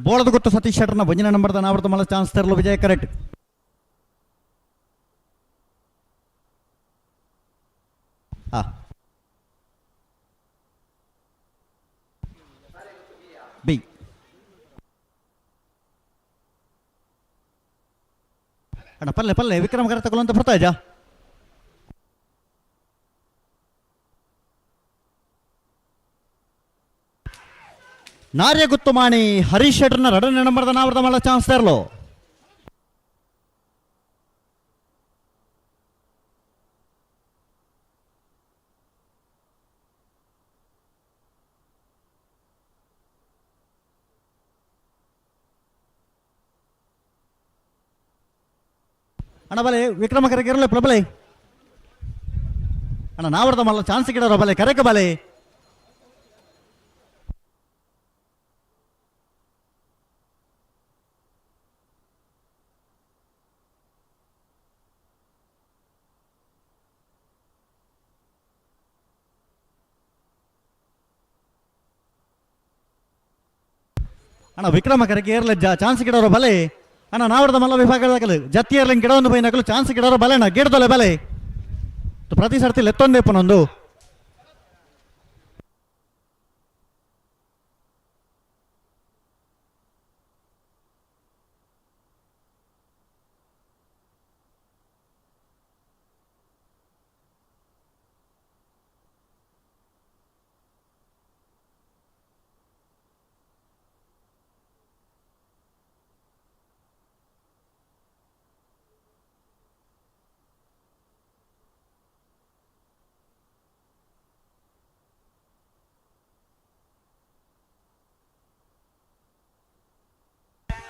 ಬೋಳದ ಗೊತ್ತು ಸತೀಶ್ ಶೆಟ್ಟರ್ನ ಒಂದಿನ ನಂಬರ್ದ ನಾವೃತ ಮಲ ಚಾನ್ಸ್ ತರಲು ವಿಜಯ ಕರೆಕ್ಟ್. ಬಿ ಅಣ್ಣ ಪಲ್ಲೆ ಪಲ್ಲೆ ವಿಕ್ರಮ ಕರೆ ತಗೊಳ್ಳುವಂತ ಬರ್ತಾ ಇದ್ಯಾ? ನಾರ್ಯ ಗುತ್ತುಮಾಣಿ ಹರೀಶ್ ಶೆಟ್ಟರ್ನ ಎರಡನೇ ನಂಬರ್ದ ನಾವೃತ ಮಲ ಚಾನ್ಸ್ ತರಲು. ಅಣ್ಣ ಬಲೆ ವಿಕ್ರಮ ಕರೆಗೆ ಇರಲಿ ಪ್ರಬಲೆ ಅಣ್ಣ ನಾವರ್ದ ಮಲ್ಲ ಚಾನ್ಸ್ ಗಿಡರೋ ಬಲೆ ಕರೆಕ ಬಲೆ. ಅಣ್ಣ ವಿಕ್ರಮ ಕರೆಗೆ ಏರ್ಲ ಚಾನ್ಸ್ ಗಿಡರೋ ಬಲೆ ಅಣ್ಣ ನಾವರ್ದ ಮಲ್ಲ ವಿಭಾಗದಾಗಲು ಜತ್ತಿ ಏರ್ಲಿಂಗ್ ಗಿಡ ಒಂದು ಬೈನಕಲು ಚಾನ್ಸ್ ಗಿಡರೋ ಬಲೆ ಅಣ್ಣ ಗಿಡದೊಲೆ ಬಲೆ ಪ್ರತಿ ಸರ್ತಿ ಲೆತ್ತೊಂದೇ ಪನೊಂದು.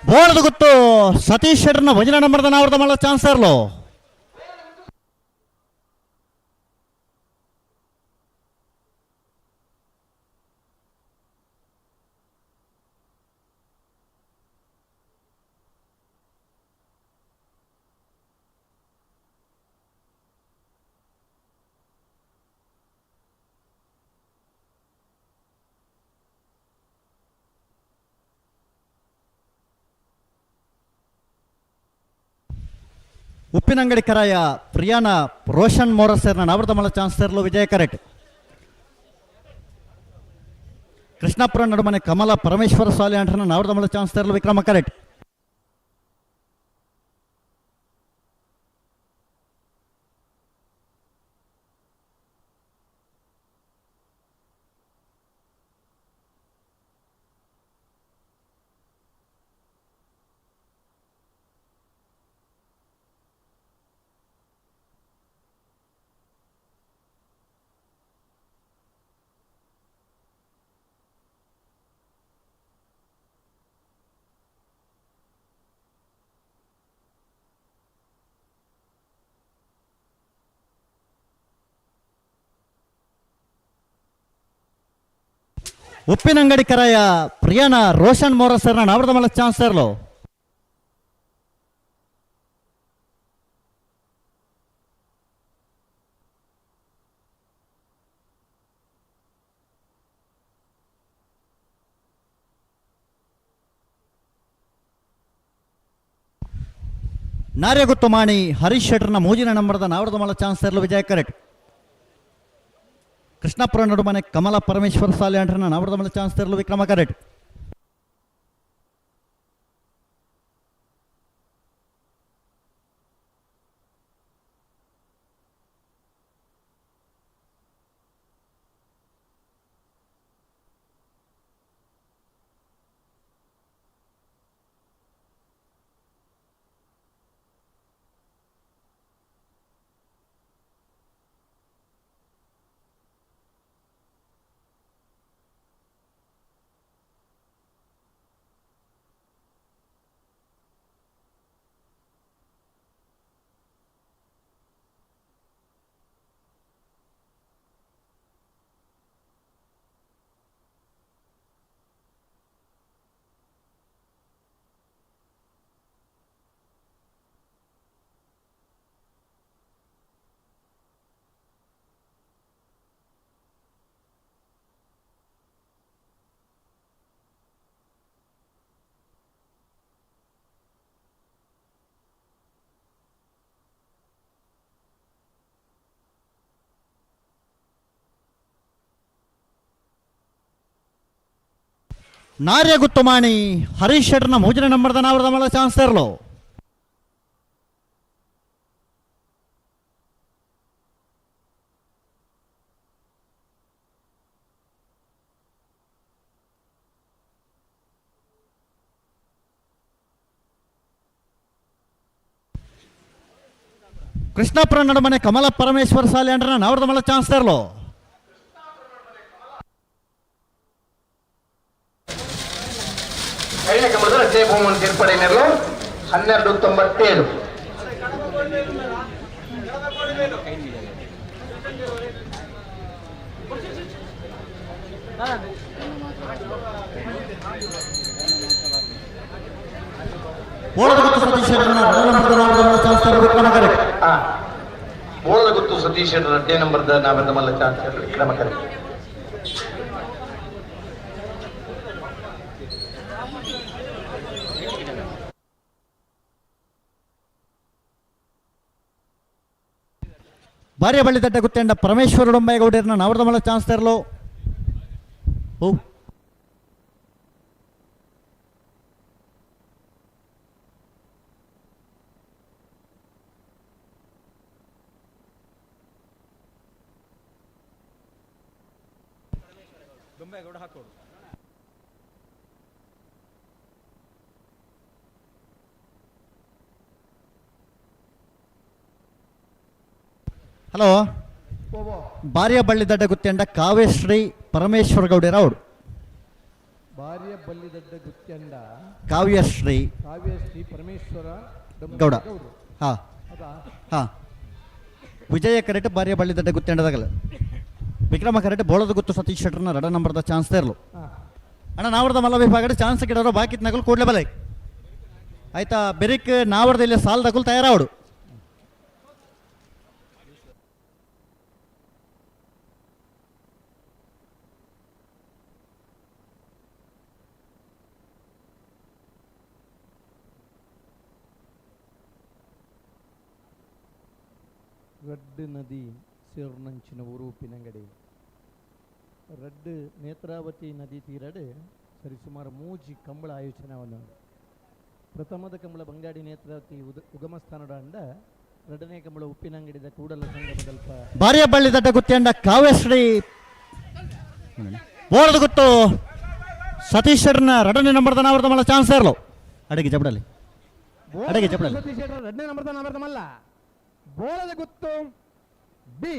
ಬೋಳದ ಗೊತ್ತು ಸತೀಶ್ ಶೆಟ್ಟರ್ನ ಭಜನೆ ನಂಬರ್ದ ನಾವರ್ದ ಮಲ್ಲ ಚಾನ್ಸ್ ಇರಲು. ಉಪ್ಪಿನಂಗಡಿ ಕರಾಯ ಪ್ರಿಯಾನ ರೋಷನ್ ಮೋರಸೇರ್ನ ನಾವೃತ ಚಾನ್ಸ್ ತರಲು ವಿಜಯ ಕರೆಕ್ಟ್. ಕೃಷ್ಣಾಪುರ ನಡುಮನೆ ಕಮಲ ಪರಮೇಶ್ವರ ಸಾಲಿ ಅಂಟ್ರನ ನಾವೃತ ಚಾನ್ಸ್ ತರಲು ವಿಕ್ರಮ ಕರೆಕ್ಟ್. ಉಪ್ಪಿನಂಗಡಿ ಕರಾಯ ಪ್ರಿಯಾನ ರೋಷನ್ ಮೋರಸರ್ನ ನಾವೃತ ಚಾನ್ಸ್ ತರಲು. ನಾರ್ಯಗುತ್ತು ಮಾಣಿ ಹರೀಶ್ ಶೆಟ್ಟರ್ನ ಮೂಜಿನ ನಂಬರ್ದ ನಾವೃತ ಚಾನ್ಸ್ ತರಲು ವಿಜಯ ಕರೆಕ್ಟ್. ಕೃಷ್ಣಾಪುರ ನಡುಮನೆ ಕಮಲ ಪರಮೇಶ್ವರ ಸಾಲಿ ಅಂಟ್ರನ ನಾವೃತ ಚಾನ್ಸ್ ತರಲು ವಿಕ್ರಮ ಕರೆಕ್ಟ್. ನಾರ್ಯ ಗುತ್ತುಮಾಣಿ ಹರೀಶ್ ಶೆಟ್ಟರ್ನ ಮೂಜನೇ ನಂಬರ್ದ ನಾವರದ ಮಲ್ಲ ಚಾನ್ಸ್ ತರಲು. ಕೃಷ್ಣಾಪುರ ನಡುಮನೆ ಕಮಲ ಪರಮೇಶ್ವರ ಸಾಲೆ ಅಂಡ್ರನ ನಾವರದ ಮಲ್ಲ ಚಾನ್ಸ್ ತರಲು. ಕರಿನ ಕಂಬಳದ ರಸ್ತೆ ಬಹುಮಾನ ಸೇರ್ಪಡೆ 12.97. ಬೋಳದ ಗುತ್ತು ಸತೀಶ್ ಶೆಟ್ಟರ್ನ ಎರಡನೇ ನಂಬರ್ದ ನಾವರದ ಮಲ್ಲ ಚಾನ್ಸ್ ತರಲು ವಿಕ್ರಮ ಕರೆ. ಬೋಳದ ಗುತ್ತು ಸತೀಶ್ ಶೆಟ್ಟರ್ ಎರಡನೇ ನಂಬರ್ದ ನಾವರದ ಮಲ್ಲ ಚಾನ್ಸ್ ವಿಕ್ರಮ ಕರೆ. ಭಾರ್ಯ ಬಳ್ಳಿ ದಡ್ಡ ಗುತ್ತೆಂಡ ಪರಮೇಶ್ವರ ಡೊಂಬೈಗೌಡರನ್ನ ನಾವರದ ಮಲ್ಲ ಚಾನ್ಸ್ ತರಲು. ಓ ಹಲೋ, ಭಾರ್ಯ ಬಳ್ಳಿ ದಡ್ಡ ಗುತ್ತೆಂಡ ಕಾವ್ಯಶ್ರೀ ಪರಮೇಶ್ವರ ಗೌಡರ ಅವರು. ಭಾರ್ಯ ಬಳ್ಳಿ ದಡ್ಡ ಗುತ್ತೆಂಡ ಕಾವ್ಯಶ್ರೀ ಕಾವ್ಯಶ್ರೀ ಪರಮೇಶ್ವರ ಗೌಡ. ಹಾ ಹಾ, ವಿಜಯ ಕರೆಕ್ಟ್ ಭಾರ್ಯ ಬಳ್ಳಿ ದಡ್ಡ ಗುತ್ತೆಂಡದಾಗಲ್ಲ. ವಿಕ್ರಮ ಕರೆಕ್ಟ್ ಬೋಳದ ಗುತ್ತು ಸತೀಶ್ ಶೆಟ್ಟರ್ನ ಎರಡ ನಂಬರ್ದ ಚಾನ್ಸ್ ತರಲು. ಅಣ್ಣ ನಾವರದ ಮಲ್ಲ ವಿಭಾಗದ ಚಾನ್ಸ್ ಗಿಡವರು ಬಾಕಿ ನಗಲು ಕೂಡಲೇ ಬಲೆ ಆಯ್ತಾ. ಬೆರಿಕ್ ನಾವರದ ಇಲ್ಲಿ ಸಾಲ್ ದಗುಲ್ ತಯಾರಾವಡು. ರಡ್ಡು ನದಿ ಸೇರ್ನಂಚಿನ ಊರು ಉಪ್ಪಿನಂಗಡಿ. ರಡ್ಡು ನೇತ್ರಾವತಿ ನದಿ ತೀರಡು ಸರಿಸುಮಾರು ಮೂಜಿ ಕಂಬಳ ಆಯೋಜನವನ್ನು. ಪ್ರಥಮದ ಕಂಬಳ ಬಂಗಾಡಿ ನೇತ್ರಾವತಿ ಉಗಮ ಸ್ಥಾನದ ಅಂಡ, ಎರಡನೇ ಕಂಬಳ ಉಪ್ಪಿನಂಗಡಿದ ಕೂಡಲ ಸಂಗಮದಲ್ಪ. ಭಾರ್ಯ ಬಳ್ಳಿ ದಡ್ಡ ಗುತ್ತಿಯಂಡ ಕಾವ್ಯಶ್ರೀ ಬೋಳದ ಗುತ್ತು ಸತೀಶ್ ಶೆಟ್ಟರ್ನ ಎರಡನೇ ನಂಬರ್ದ ನಾವರದ ಮಲ್ಲ ಚಾನ್ಸ್ ಇರಲು. ಅಡಿಗೆ ಜಬಡಲಿ ಅಡಿಗೆ ಜಬಡಲಿ. ಸತೀಶ್ ಶೆಟ್ಟರ್ ಎರಡನೇ ನಂಬರ್ದ ನಾವರದ ಮಲ್ಲ ಬೋಳದ ಗುತ್ತು ಬಿ.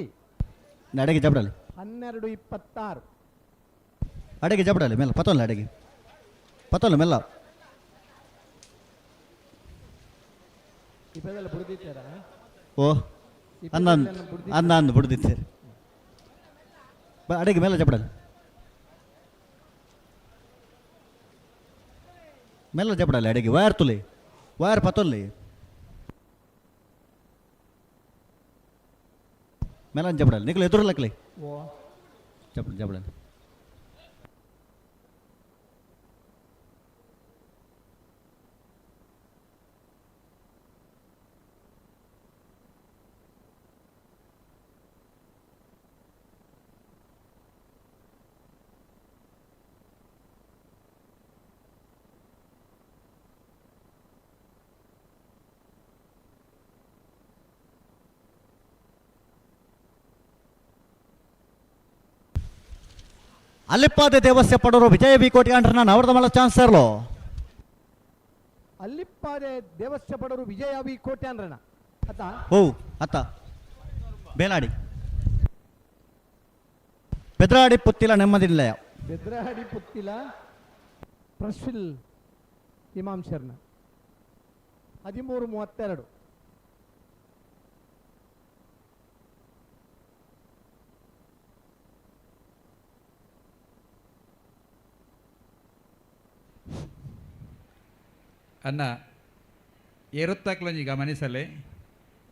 ಅಡಿಗೆ ಜಬಡಲಿ. 12.26. ಅಡಿಗೆ ಜಬಡಲಿ ಮೆಲ್ಲ ಪತೋಲ್ಲ ಅಡಿಗೆ ಪತೋಲ್ಲ ಮೆಲ್ಲ. ಇಪ್ಪದೆಲ್ಲ ಬುಡ್ದಿತ್ತಾರ? ಓ ಅಂದ ಅಂದ ಅಂದ ಬುಡ್ದಿತ್ತೀರಿ. ಅಡಿಗೆ ಮೆಲ್ಲ ಜಬಡಲಿ ಮೆಲ್ಲ ಜಬಡಲಿ ಅಡಿಗೆ ವೈರ್ ತುಲಿ ವೈರ್ ಪತೊಲ್ಲಿ ಮೆಲ್ಲ ಜಬಡಲಿ ನಿಕಲು ಎದುರಲಕ್ಲಿ ಓ ಜಬಡ ಜಬಡಲಿ. ಅಲ್ಲಿಪ್ಪಾದ ದೇವಸ್ಯ ಪಡೋರು ವಿಜಯ ಬಿ ಕೋಟಿ ಅಂಡ್ರನ ನವರದ ಮಲ್ಲ ಚಾನ್ಸ್ ಇರಲು. ಅಲ್ಲಿಪ್ಪಾದೆ ದೇವಸ್ಯ ಪಡೋರು ವಿಜಯ ಬಿ ಕೋಟಿ ಅಂಡ್ರನ ಅತ್ತ. ಓ ಅತ್ತ ಬೇಲಾಡಿ ಬೆದ್ರಾಡಿ ಪುತ್ತಿಲ ನೆಮ್ಮದಿ ನಿಲಯ. ಬೆದ್ರಾಡಿ ಪುತ್ತಿಲ ಪ್ರಶ್ವಿಲ್ ಹಿಮಾಂಶರ್ನ 13.32. ಅನ್ನ ಏರುತ್ತಾಕ್ಲೊಂಜಿ ಗಮನಿಸಲೆ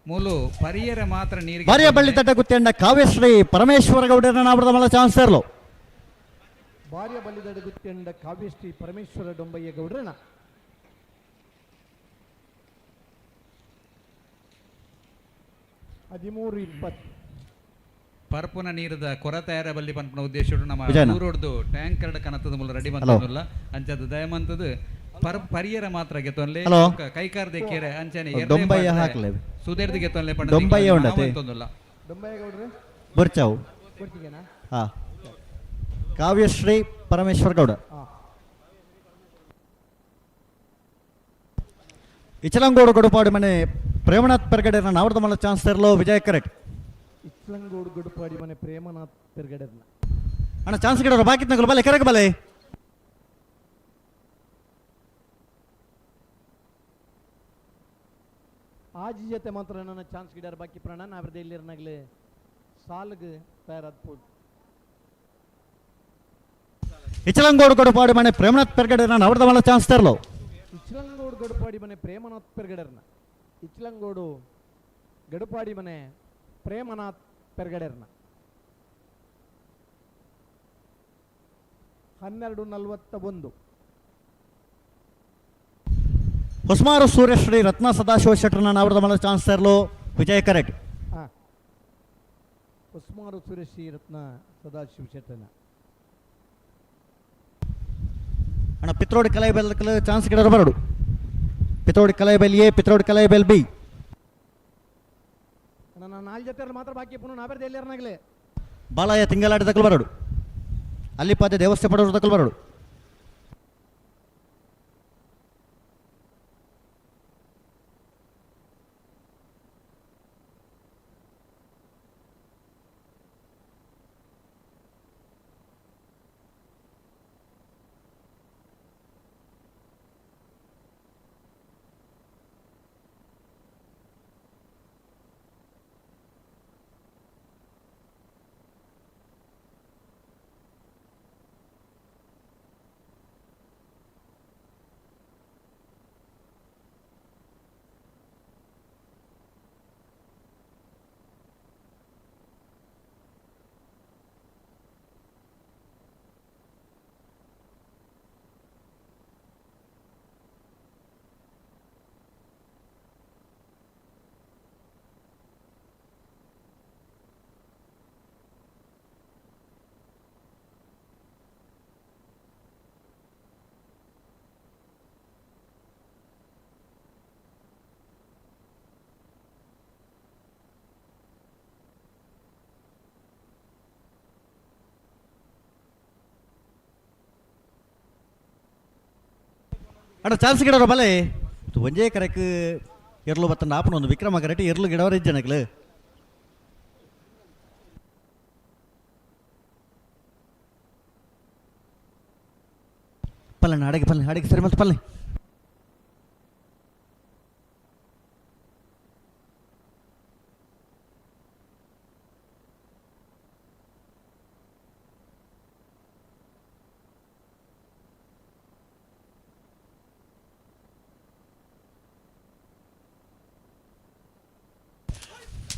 ಮೂಲು ಪರಿಯರ ಮಾತ್ರ ನೀರಿಗೆ ಭಾರ್ಯ ಬಳ್ಳಿ ತಟ್ಟ ಗುತ್ತೆಂಡ ಕಾವ್ಯಶ್ರೀ ಪರಮೇಶ್ವರ ಗೌಡರನ್ನ ನಾವರದ ಮಲ್ಲ ಚಾನ್ಸ್ ಇರಲು. ಭಾರ್ಯ ಬಳ್ಳಿದಡ ಗುತ್ತೆಂಡ ಕಾವ್ಯಶ್ರೀ ಪರಮೇಶ್ವರ ಡೊಂಬಯ್ಯ ಗೌಡ್ರನ 13.20. ಪರ್ಪುನ ನೀರದ ಕೊರತೆ ಬಲ್ಲಿ ಪನ್ಪುನ ಉದ್ದೇಶಡು ನಮ್ಮ ಊರೊಡ್ದು ಟ್ಯಾಂಕರ್ಡ್ ಕನತದ ಮೂಲ ರೆಡಿ ಮಂತೊಂದುಲ್ಲ ಅಂಚದ ದಯಮಂತದ ಪರ್ ಪರಿಯರ ಮಾತ್ರ ಗೆತೊನ್ಲೆ ಕೈಕಾರ್ ದೆಕ್ಕೆರೆ ಅಂಚನೆ ಡೊಂಬಯ್ಯ ಹಾಕ್ಲೆ ಸುದೇರ್ದ ಗೆತೊನ್ಲೆ ಪಂಡ ಡೊಂಬಯ್ಯ ಉಂಡತೆ ಮಂತೊಂದುಲ್ಲ ಡೊಂಬಯ್ಯ ಗೌಡ್ರೆ ಬರ್ಚಾವು ಹಾ ಕಾವ್ಯಶ್ರೀ ಪರಮೇಶ್ವರ ಗೌಡ ಇಚಲಂಗೋಡು ಗಡುಪಾಡು ಮನೆ ಪ್ರೇಮನಾಥ್ ಪೆರ್ಗಡೆನ ನಾವರ್ದ ಮಲ್ಲ ಚಾನ್ಸ್ ತರಲೋ ವಿಜಯ್ ಕರೆಕ್ಟ್ ಇಚ್ಲಂಗೋಡು ಗಡುಪಾಡಿ ಮನೆ ಪ್ರೇಮನಾಥ್ ಪೆರ್ಗಡೆನ ಅಣ್ಣ ಚಾನ್ಸ್ ಗಿಡವರು ಬಾಕಿ ನಗಲು ಬಲೆ ಕರೆಕ್ ಬಲೆ ಆಜಿ ಜೊತೆ ಮಾತ್ರ ನನ್ನ ಚಾನ್ಸ್ ಗಿಡಾರ ಬಾಕಿ ಪ್ರಾಣ ನಾವ್ರದ್ದು ಇಲ್ಲಿರ್ನಾಗ್ಲೆ ಸಾಲ್ಗ್ ತಯಾರಾದ ಪೋದು ಇಚಲಂಗೋಡು ಗಡುಪಾಡು ಮನೆ ಪ್ರೇಮನಾಥ್ ಪೆರ್ಗಡೆನ ನಾವರ್ದ ಮಲ್ಲ ಚಾನ್ಸ್ ತರಲೋ ಇಚ್ಲಂಗೋಡು ಗಡುಪಾಡಿ ಮನೆ ಪ್ರೇಮನಾಥ್ ಪೆರ್ಗಡೆರ್ನ ಇಚ್ಲಂಗೋಡು ಗಡುಪಾಡಿ ಮನೆ ಪ್ರೇಮನಾಥ್ ಪೆರ್ಗಡೆರ್ನ 12:41. ಹೊಸಮಾರು ಸೂರ್ಯಶ್ರೀ ರತ್ನ ಸದಾಶಿವ ಶೆಟ್ಟರ್ನ ನಾವರ್ದ ಮಲ್ಲ ಚಾನ್ಸ್ ತರಲೋ ವಿಜಯ್ ಕರೆಕ್ಟ್ ಹಾಂ ಹೊಸ್ಮಾರು ಸೂರ್ಯಶ್ರೀ ರತ್ನ ಸದಾಶಿವ ಶೆಟ್ಟರ್ನ ಅಣ್ಣ ಪಿತ್ರೋಡಿ ಕಲೈ ಬೆಲ್ ಚಾನ್ಸ್ ಗಿಡರು ಬರಡು ಪಿತ್ರೋಡಿ ಕಲೈ ಬೆಲ್ ಎ ಪಿತ್ರೋಡಿ ಕಲೈ ಬೆಲ್ ಬಿ ನಾನು ನಾಲ್ಕು ಜೊತೆ ಮಾತ್ರ ಬಾಕಿ ಪುನಃ ನಾವೆರ್ದು ಎಲ್ಲಿರ್ನಾಗಲೇ ಬಾಲಯ್ಯ ತಿಂಗಳಾಡಿ ದಕ್ಕಲು ಬರಡು ಅಲ್ಲಿಪಾದೆ ದೇವಸ್ಥೆ ಪಡೋರು ದಕ್ಕಲು ಬರಡು ಅಣ್ಣ ಚಾನ್ಸ್ ಗಿಡವರು ಬಲೆ ಒಂಜೇ ಕರೆಕ್ ಎರ್ಲು ಬತ್ತಂಡ ಆಪನ ಒಂದು ವಿಕ್ರಮ ಕರೆಕ್ಟ್ ಎರ್ಲು ಗಿಡವರ ಇಜ್ಜನಕ್ಲು ಪಲ್ಲೆ ಅಡಗೆ ಪಲ್ಲೆ ಅಡಗೆ ಸರಿ ಮತ್ತೆ ಪಲ್ಲೆ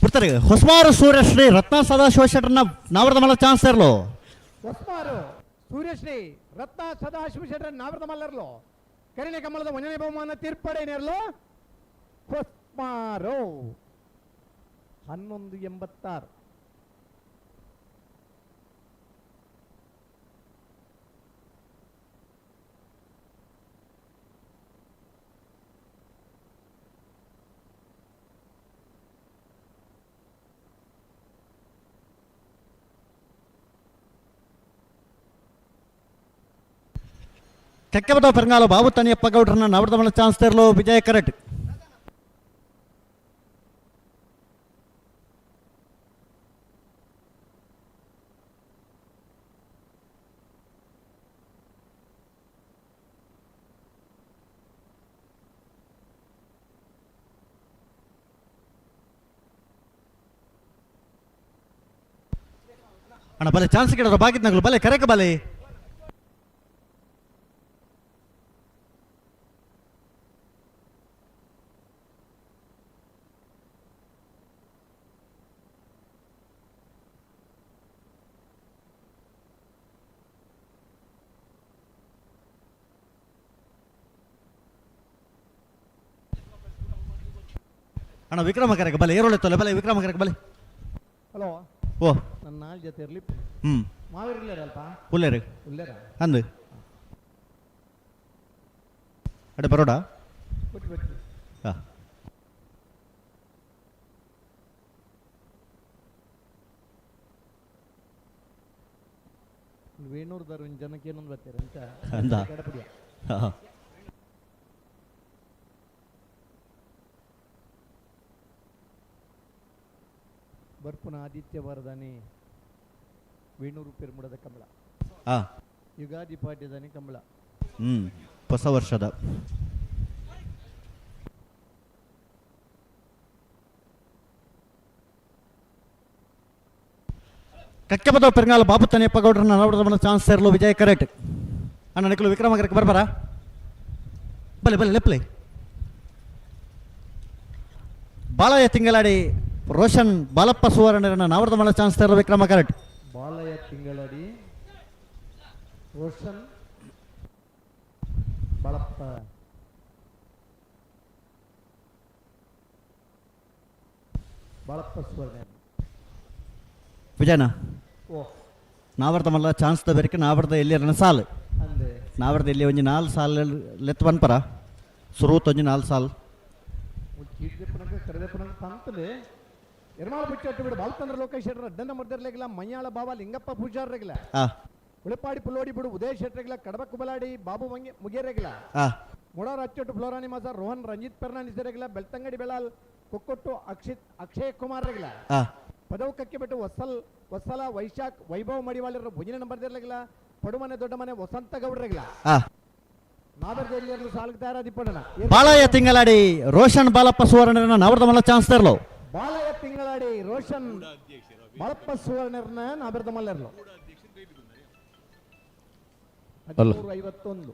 ಬಿಡ್ತಾರೆ ಹೊಸಮಾರು ಸೂರ್ಯಶ್ರೀ ರತ್ನ ಸದಾಶಿವ ಶೆಟ್ಟರ್ನ ನಾವರದ ಮಲ್ಲ ಚಾನ್ಸ್ ಇರಲು ಹೊಸ್ಮಾರು ಸೂರ್ಯಶ್ರೀ ರತ್ನ ಸದಾಶಿವ ಶೆಟ್ಟರ್ ನಾವರದ ಮಲ್ಲರ್ಲು ಕರಿಣೆ ಕಮಲದ ಒಂದನೇ ಬಹುಮಾನ ತೀರ್ಪಡೆನೇರ್ಲು ಹೊಸ್ಮಾರು 11:86. ಕೆಕ್ಕಬದ ಪೆರಂಗಾಲ ಬಾಬು ತನಿಯಪ್ಪ ಗೌಡ್ರನ್ನ ನವರದ ಮಲ್ಲ ಚಾನ್ಸ್ ತರಲು ವಿಜಯ ಕರೆಕ್ಟ್ ಅಣ್ಣ ಬಲೆ ಚಾನ್ಸ್ ಗಿಡರು ಬಾಗಿದ್ನಗಳು ಬಲೆ ಕರೆಕ ಬಲೆ ಅಣ್ಣ ವಿಕ್ರಮ ಕರೆಕ ಬಲೆ ಏರೋಳೆ ತೊಲೆ ಬಲೆ ವಿಕ್ರಮ ಕರೆಕ ಬಲೆ. ಹಲೋ. ಓ. ನನ್ನ ನಾಲ್ ಜೊತೆ ಇರಲಿ. ಮಾವಿರ್ಲೇರಲ್ಪ? ಉಲ್ಲೇರು. ಉಲ್ಲೇರ? ಅಂದು ಅಡೆ ಬರೋಡ. But but. ಹಾಂ. ವೇಣೂರ್ದಾರು ಒಂದು ಜನಕ್ಕೆ ಏನೊಂದು ಬರ್ತಾರೆ ಅಂತ. ಅಂದ. ಗಡಪಡಿಯ. ಹಾಂ. ಬರ್ಪುನ ಆದಿತ್ಯವಾರದಾನಿ ವೇಣೂರು ಪೆರ್ಮುಡದ ಕಂಬಳ. ಹಾಂ. ಯುಗಾದಿ ಪಾಡ್ಯದಾನಿ ಕಂಬಳ. ಹ್ಞೂ, ಹೊಸ ವರ್ಷದ. ಕಕ್ಕೆಪದ ಪೆರಂಗಾಲ ಬಾಬು ತನಿಯಪ್ಪ ಗೌಡ್ರನ್ನ ನವರದ ಚಾನ್ಸ್ ಸೇರಲು ವಿಜಯ ಕರೆಕ್ಟ್. ಅಣ್ಣ ನಿಖಲು ವಿಕ್ರಮ ಕರೆಕ್ಟ್ ಬರ್ಬಾರ. ಬಲೆ ಬಲೆ ಲೆಪ್ಲೆ. ಬಾಲಯ್ಯ ತಿಂಗಳಾಡಿ ರೋಷನ್ ಬಾಲಪ್ಪ ಸುವರ್ಣರನ್ನ ನಾವರದ ಮಲ ಚಾನ್ಸ್ ಸೇರಲು ವಿಕ್ರಮ ಕರೆಕ್ಟ್. ಬಾಲಯ್ಯ ತಿಂಗಳಡಿ ರೋಷನ್ ಬಾಳಪ್ಪ ಬಾಳಪ್ಪ ಸುವರ್ಣ. ವಿಜಯನ. ಓ. ನಾವರ್ದ ಮಲ್ಲ ಚಾನ್ಸ್ the ಬೆರಕೆ ನಾವರ್ದ ಎಲ್ಲಿ ರಣ ಸಾಲು. ಅಂದೆ. ನಾವರ್ದ ಎಲ್ಲಿ ಒಂಜಿ ನಾಲ್ ಸಾಲ್ ಲೆತ್ ಪನ್ಪರ ಸುರೂತ್ ಒಂಜಿ ನಾಲ್ ಸಾಲ್. ಚೀಟ್ದೆಪ್ಪನಕ ಕರೆದೆಪ್ಪನಕ ಪಂತಲೆ ಎರ್ಮಾಳ ಬಿಚ್ಚಟ್ಟು ಬಿಡು ಬಾಲ್ತಂದ್ರ ಲೋಕೇಶ್ ಶೆಟ್ಟರ್ ಅಡ್ಡನ ಮರ್ದಿರ್ಲೆಗಿಲ್ಲ ಮಯ್ಯಾಳ ಬಾಬಾ ಲಿಂಗಪ್ಪ ಪೂಜಾರ್ರೆಗಿಲ್ಲ. ಉಳಿಪಾಡಿ ಪುಲ್ಲೋಡಿ ಬಿಡು ಉದಯ ಶೆಟ್ಟರೆಗಿಲ್ಲ ಕಡಬ ಕುಬಲಾಡಿ ಬಾಬು ಮಂಗೆ ಮುಗಿಯರೆಗಿಲ್ಲ. ಮುಡಾರ್ ಅಚ್ಚೊಟ್ಟು ಫ್ಲೋರಾನಿ ಮಾಸ ರೋಹನ್ ರಂಜಿತ್ ಫೆರ್ನಾಂಡಿಸ್ ಬೆಳ್ತಂಗಡಿ ಬೆಳಾಲ್ ಕೊಕ್ಕೊಟ್ಟು ಅಕ್ಷಿತ್ ಅಕ್ಷಯ್ ಕುಮಾರ್ ರೆಗಿಲ್ಲ. ಪದವು ಕಕ್ಕೆ ಬಿಟ್ಟು ವತ್ಸಲ ವೈಶಾಖ್ ವೈಭವ್ ಮಡಿವಾಳರ ಭುಜಿನ ನಂಬರ್ ಇರ್ಲಿಲ್ಲ ಪಡುಮನೆ ದೊಡ್ಡ ಮನೆ ವಸಂತ ಗೌಡ್ರೆಗಿಲ್ಲ. ನಾದರ್ಜೆಯಲ್ಲಿ ಸಾಲ್ಗೆ ತಯಾರಾದಿಪ್ಪಣ್ಣ. ಬಾಲಯ್ಯ ತಿಂಗಳಾಡಿ ರೋಷನ್ ಬಾಲಪ್ಪ ಸುವರ್ಣರನ್ನ ನಾವರ್ದ ಮಲ್ಲ ಚಾನ್ಸ್ ತರಲು. ಬಾಲಯ್ಯ ತಿಂಗಳಾಡಿ ರೋಷನ್ ಬಾಲಪ್ಪ ಸುವರ್ಣರನ್ನ ನಾಬರ್ದ ಮಲ್ಲರ್ಲು. 13:51.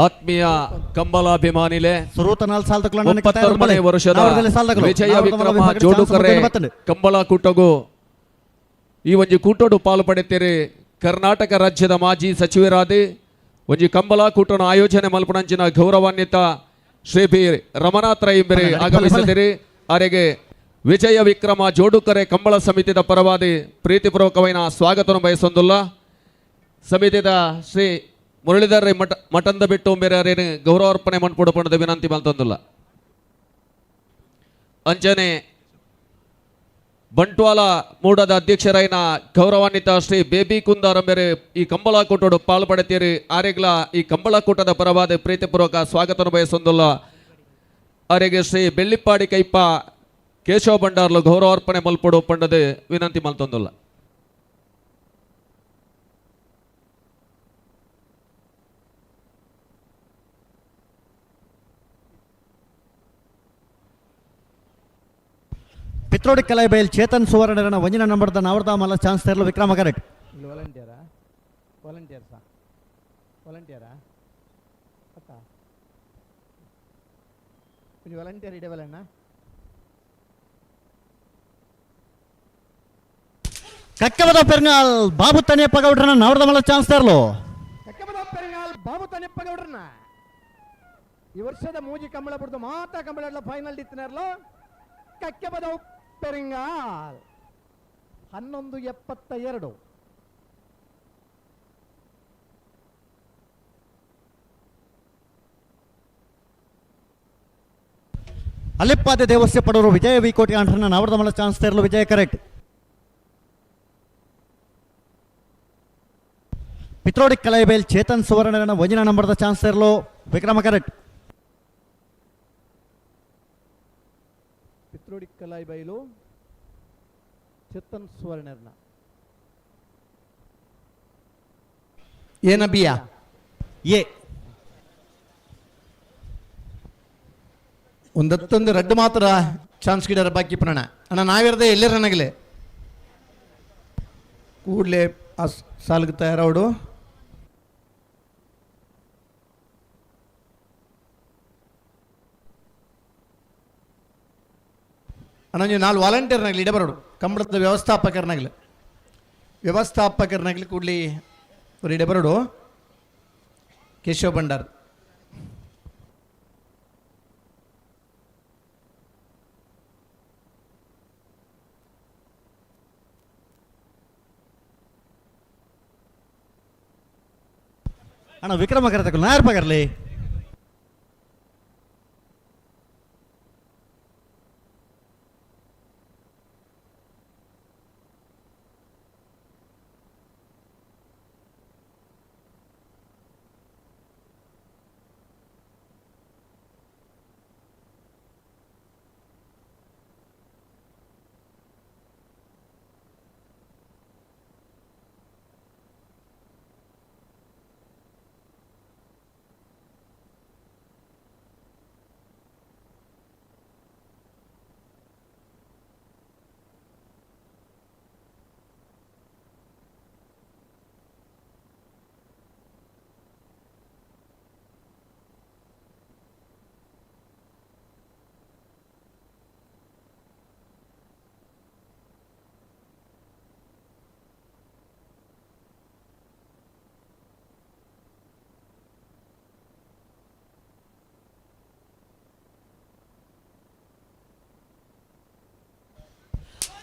ಆತ್ಮೀಯ ಕಂಬಲಾಭಿಮಾನಿಲೆ ಸುರೂತ ನಾಲ್ ಸಾಲ್ ತಕೊಳ್ಳೋಣ. 39ನೇ ವರ್ಷದ ವಿಜಯ ವಿಕ್ರಮ ಜೋಡುಕರೆ ಕಂಬಳ ಕೂಟಗೂ ಈ ಒಂಜಿ ಕೂಟೋಡು ಪಾಲು ಪಡೆತೀರಿ. ಕರ್ನಾಟಕ ರಾಜ್ಯದ ಮಾಜಿ ಸಚಿವರಾದಿ ಒಂಜಿ ಕಂಬಳ ಕೂಟನ ಆಯೋಜನೆ ಮಲ್ಪುನಂಚಿನ ಗೌರವಾನ್ವಿತ ಶ್ರೀ ಬಿ ರಮನಾಥ್ ರೈ ಬೇರೆ ಆಗಮಿಸಿದಿರಿ. ಅರೆಗೆ ವಿಜಯ ವಿಕ್ರಮ ಜೋಡುಕರೆ ಕಂಬಳ ಸಮಿತಿದ ಪರವಾದಿ ಪ್ರೀತಿಪೂರ್ವಕವೈನ ಸ್ವಾಗತವನ್ನು ಬಯಸೊಂದುಲ್ಲ. ಸಮಿತಿದ ಶ್ರೀ ಮುರಳೀಧರ್ ರೈ ಮಠ ಮಠಂದ ಬಿಟ್ಟು ಬೇರೆ ಅರೇನು ಗೌರವಾರ್ಪಣೆ ಮನ್ಪುಡು ಪಣದ ವಿನಂತಿ ಮಲ್ತೊಂದುಲ್ಲ. ಅಂಚನೆ ಬಂಟ್ವಾಳ ಮೂಡದ ಅಧ್ಯಕ್ಷರೈನ ಗೌರವಾನ್ವಿತ ಶ್ರೀ ಬೇಬಿ ಕುಂದಾರ ಮೇರೆ ಈ ಕಂಬಳ ಕೂಟೋಡು ಪಾಲು ಪಡೆತೀರಿ. ಆರೆಗ್ಲ ಈ ಕಂಬಳ ಕೂಟದ ಪರವಾದ ಪ್ರೀತಿಪೂರ್ವಕ ಸ್ವಾಗತವನ್ನು ಬಯಸೊಂದುಲ್ಲ. ಆರೆಗೆ ಶ್ರೀ ಬೆಳ್ಳಿಪ್ಪಾಡಿ ಕೈಪ ಕೇಶವ ಭಂಡಾರ್ಲು ಗೌರವಾರ್ಪಣೆ ಮಲ್ಪಡು ಪಂಡದೆ ವಿನಂತಿ ಮಲ್ತೊಂದುಲ್ಲ. ಪಿತ್ರೋಡಿ ಕಲೈಬೈಲ್ ಚೇತನ್ ಸುವರ್ಣರನ್ನ ಒಂಜಿನ ನಂಬರ್ದ ನಾವರ್ದ ಮಲ್ಲ ಚಾನ್ಸ್ ತರಲು ವಿಕ್ರಮ ಕರೆಕ್ಟ್. ಇಲ್ಲಿ ವಾಲಂಟಿಯರಾ? ವಾಲಂಟಿಯರ್ಸಾ? ವಾಲಂಟಿಯರಾ? ಅಕ್ಕ ಇಲ್ಲಿ ವಾಲಂಟಿಯರ್ ಇಡವಲ್ಲಣ್ಣ. ಕಕ್ಕಬದ ಪೆರ್ನಾಲ್ ಬಾಬು ತನಿಯಪ್ಪ ಗೌಡ್ರನ್ನ ನಾವರ್ದ ಮಲ್ಲ ಚಾನ್ಸ್ ತರಲು. ಕಕ್ಕಬದ ಪೆರ್ನಾಲ್ ಬಾಬು ತನಿಯಪ್ಪ ಗೌಡ್ರನ್ನ ಈ ವರ್ಷದ ಮೂಜಿ ಕಂಬಳ ಬಿಡ್ದು ಮಾತಾ ಕಂಬಳ ಫೈನಲ್ ಇತ್ತಿನಾರಲ್ಲ ಕಕ್ಕೆಬದ ಪೆರಿಂಗಾಲ್ 11:72. ಅಲ್ಲಿಪ್ಪಾದೆ ದೇವಸ್ಯ ಪಡೋರು ವಿಜಯ ವಿ ಕೋಟಿ ಆಂಡ್ರನ್ನ ನಾವರ್ದ ಮಲ್ಲ ಚಾನ್ಸ್ ತರಲು ವಿಜಯ ಕರೆಕ್ಟ್. ಪಿತ್ರೋಡಿ ಕಲೈಬೇಲ್ ಚೇತನ್ ಸುವರ್ಣರನ್ನ ಒಂಜಿನ ನಂಬರ್ದ ಚಾನ್ಸ್ ತರಲು ವಿಕ್ರಮ ಕರೆಕ್ಟ್. ಪಿತ್ರೋಡಿ ಕಲಾಯಿಬೈಲು ಚೇತನ್ ಸುವರ್ಣರ್ನ ಏನಬಿಯಾ ಎ ಒಂದತ್ತೊಂದು ರಡ್ಡು ಮಾತ್ರ ಚಾನ್ಸ್ ಗಿಡರ ಬಾಕಿ ಪ್ರಣಣ ಅಣ್ಣ ನಾವಿರದೆ ಎಲ್ಲಿರನಗಲೆ ಕೂಡಲೇ ಆ ಸಾಲ್ಗೆ ತಯಾರಾವಡು. ಅಣ್ಣ ನೀವು ನಾಲ್ ವಾಲಂಟಿಯರ್ನಾಗಲಿ ಇಡಬರೋಡು ಕಂಬಳದ ವ್ಯವಸ್ಥಾಪಕರ್ನಾಗಲಿ ವ್ಯವಸ್ಥಾಪಕರ್ನಾಗಲಿ ಕೂಡಲಿ ಅವ್ರು ಇಡಬರೋಡು. ಕೇಶವ ಭಂಡಾರ್ ಅಣ್ಣ ವಿಕ್ರಮ ಕರೆತಕ್ಕಲು ನಾಯರ್ ಪಗರ್ಲಿ.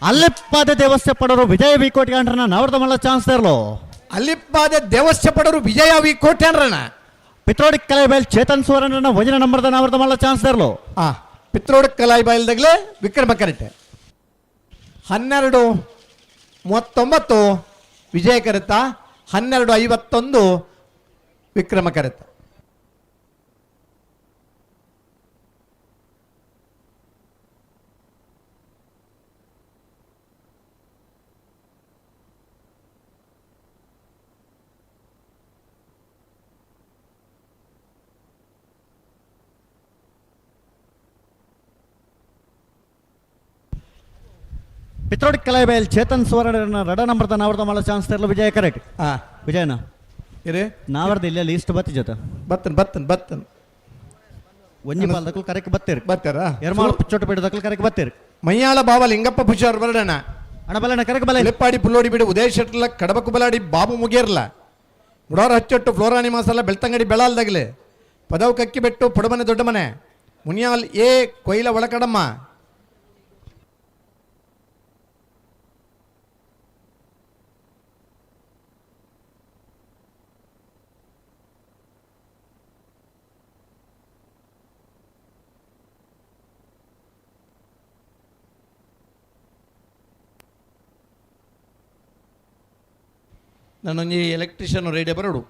ಅಲ್ಲಿಪ್ಪಾದ ದೇವಸ್ಥೆ ಪಡೋರು ವಿಜಯ ವಿ ಕೋಟ್ಯಾಂಡ್ರನ ನವರದ ಮಲ್ಲ ಚಾನ್ಸ್ ತರಲು. ಅಲ್ಲಿಪ್ಪಾದ ದೇವಸ್ಥೆ ಪಡೋರು ವಿಜಯ ವಿ ಕೋಟ್ಯಾಂಡ್ರನ. ಪಿತ್ರೋಡಿ ಕಲಾಯಿಬೈಲ್ ಚೇತನ್ ಸುವರ್ಣನ ವಜನ ನಂಬರ್ದ ನವರದ ಮಲ್ಲ ಚಾನ್ಸ್ ತರಲು. ಪಿತ್ರೋಡಿ ಕಲಾಯಿಬೈಲ್ದಾಗಲೇ ವಿಕ್ರಮ ಕರೆಕ್ಟ್. 12:39 ವಿಜಯ ಕರೆತ, 12:51 ವಿಕ್ರಮ ಕರೆತ. ಪಿತ್ರೋಡಿ ಕಲಾಯಿಬೈಲ್ ಚೇತನ್ ಸುವರ್ಣನ ರಡ ನಂಬರ್ದ ನಾವರ್ದ ಮಲ್ಲ ಚಾನ್ಸ್ ತರಲು ವಿಜಯ ಕರೆಕ್ಟ್. ವಿಜಯನ ಇರೇ ನಾವರ್ದ ಇಲ್ಲ ಲೀಸ್ಟ್ ಬತ್ತಿ ಜೊತೆ ಬತ್ತನ್ ಬತ್ತನ್ ಬತ್ತನ್ ಒಂಜಿ ಪಾಲ್ದಕ್ಕಲು ಕರೆಕ್ಟ್ ಬತ್ತೀರಿ ಬತ್ತಾರ ಎರ್ಮಾಳ ಚೋಟ ಪೀಠದಕ್ಕಲು ಕರೆಕ್ಟ್ ಬತ್ತೀರಿ. ಮೈಯಾಳ ಬಾವ ಲಿಂಗಪ್ಪ ಪೂಜಾರ್ ಬರಡಣ ಅಣ್ಣ ಬಲಣ್ಣ ಕರೆಕ್ಟ್ ಬಲ. ಲೆಪ್ಪಾಡಿ ಪುಲ್ಲೋಡಿ ಬಿಡು ಉದಯ ಶೆಟ್ಲ ಕಡಬ ಕುಬಲಾಡಿ ಬಾಬು ಮುಗೇರ್ಲ ಮುಡಾರ ಹಚ್ಚೊಟ್ಟು ಫ್ಲೋರಾಣಿ ಮಾಸಲ್ಲ ಬೆಳ್ತಂಗಡಿ ಬೆಳಾಲ್ದಾಗಲೆ ಪದವು ಕಕ್ಕಿ ಬೆಟ್ಟು ಪೊಡಮನೆ ದೊಡ್ಡಮನೆ ಮುನಿಯಾಲ್ ಎ ಕೊಯ್ಲ ಒಳಕಡಮ್ಮ. ನಾನೊಂಜಿ ಎಲೆಕ್ಟ್ರಿಷಿಯನ್ ರೇಡಿಯೋ ಬರೋಡು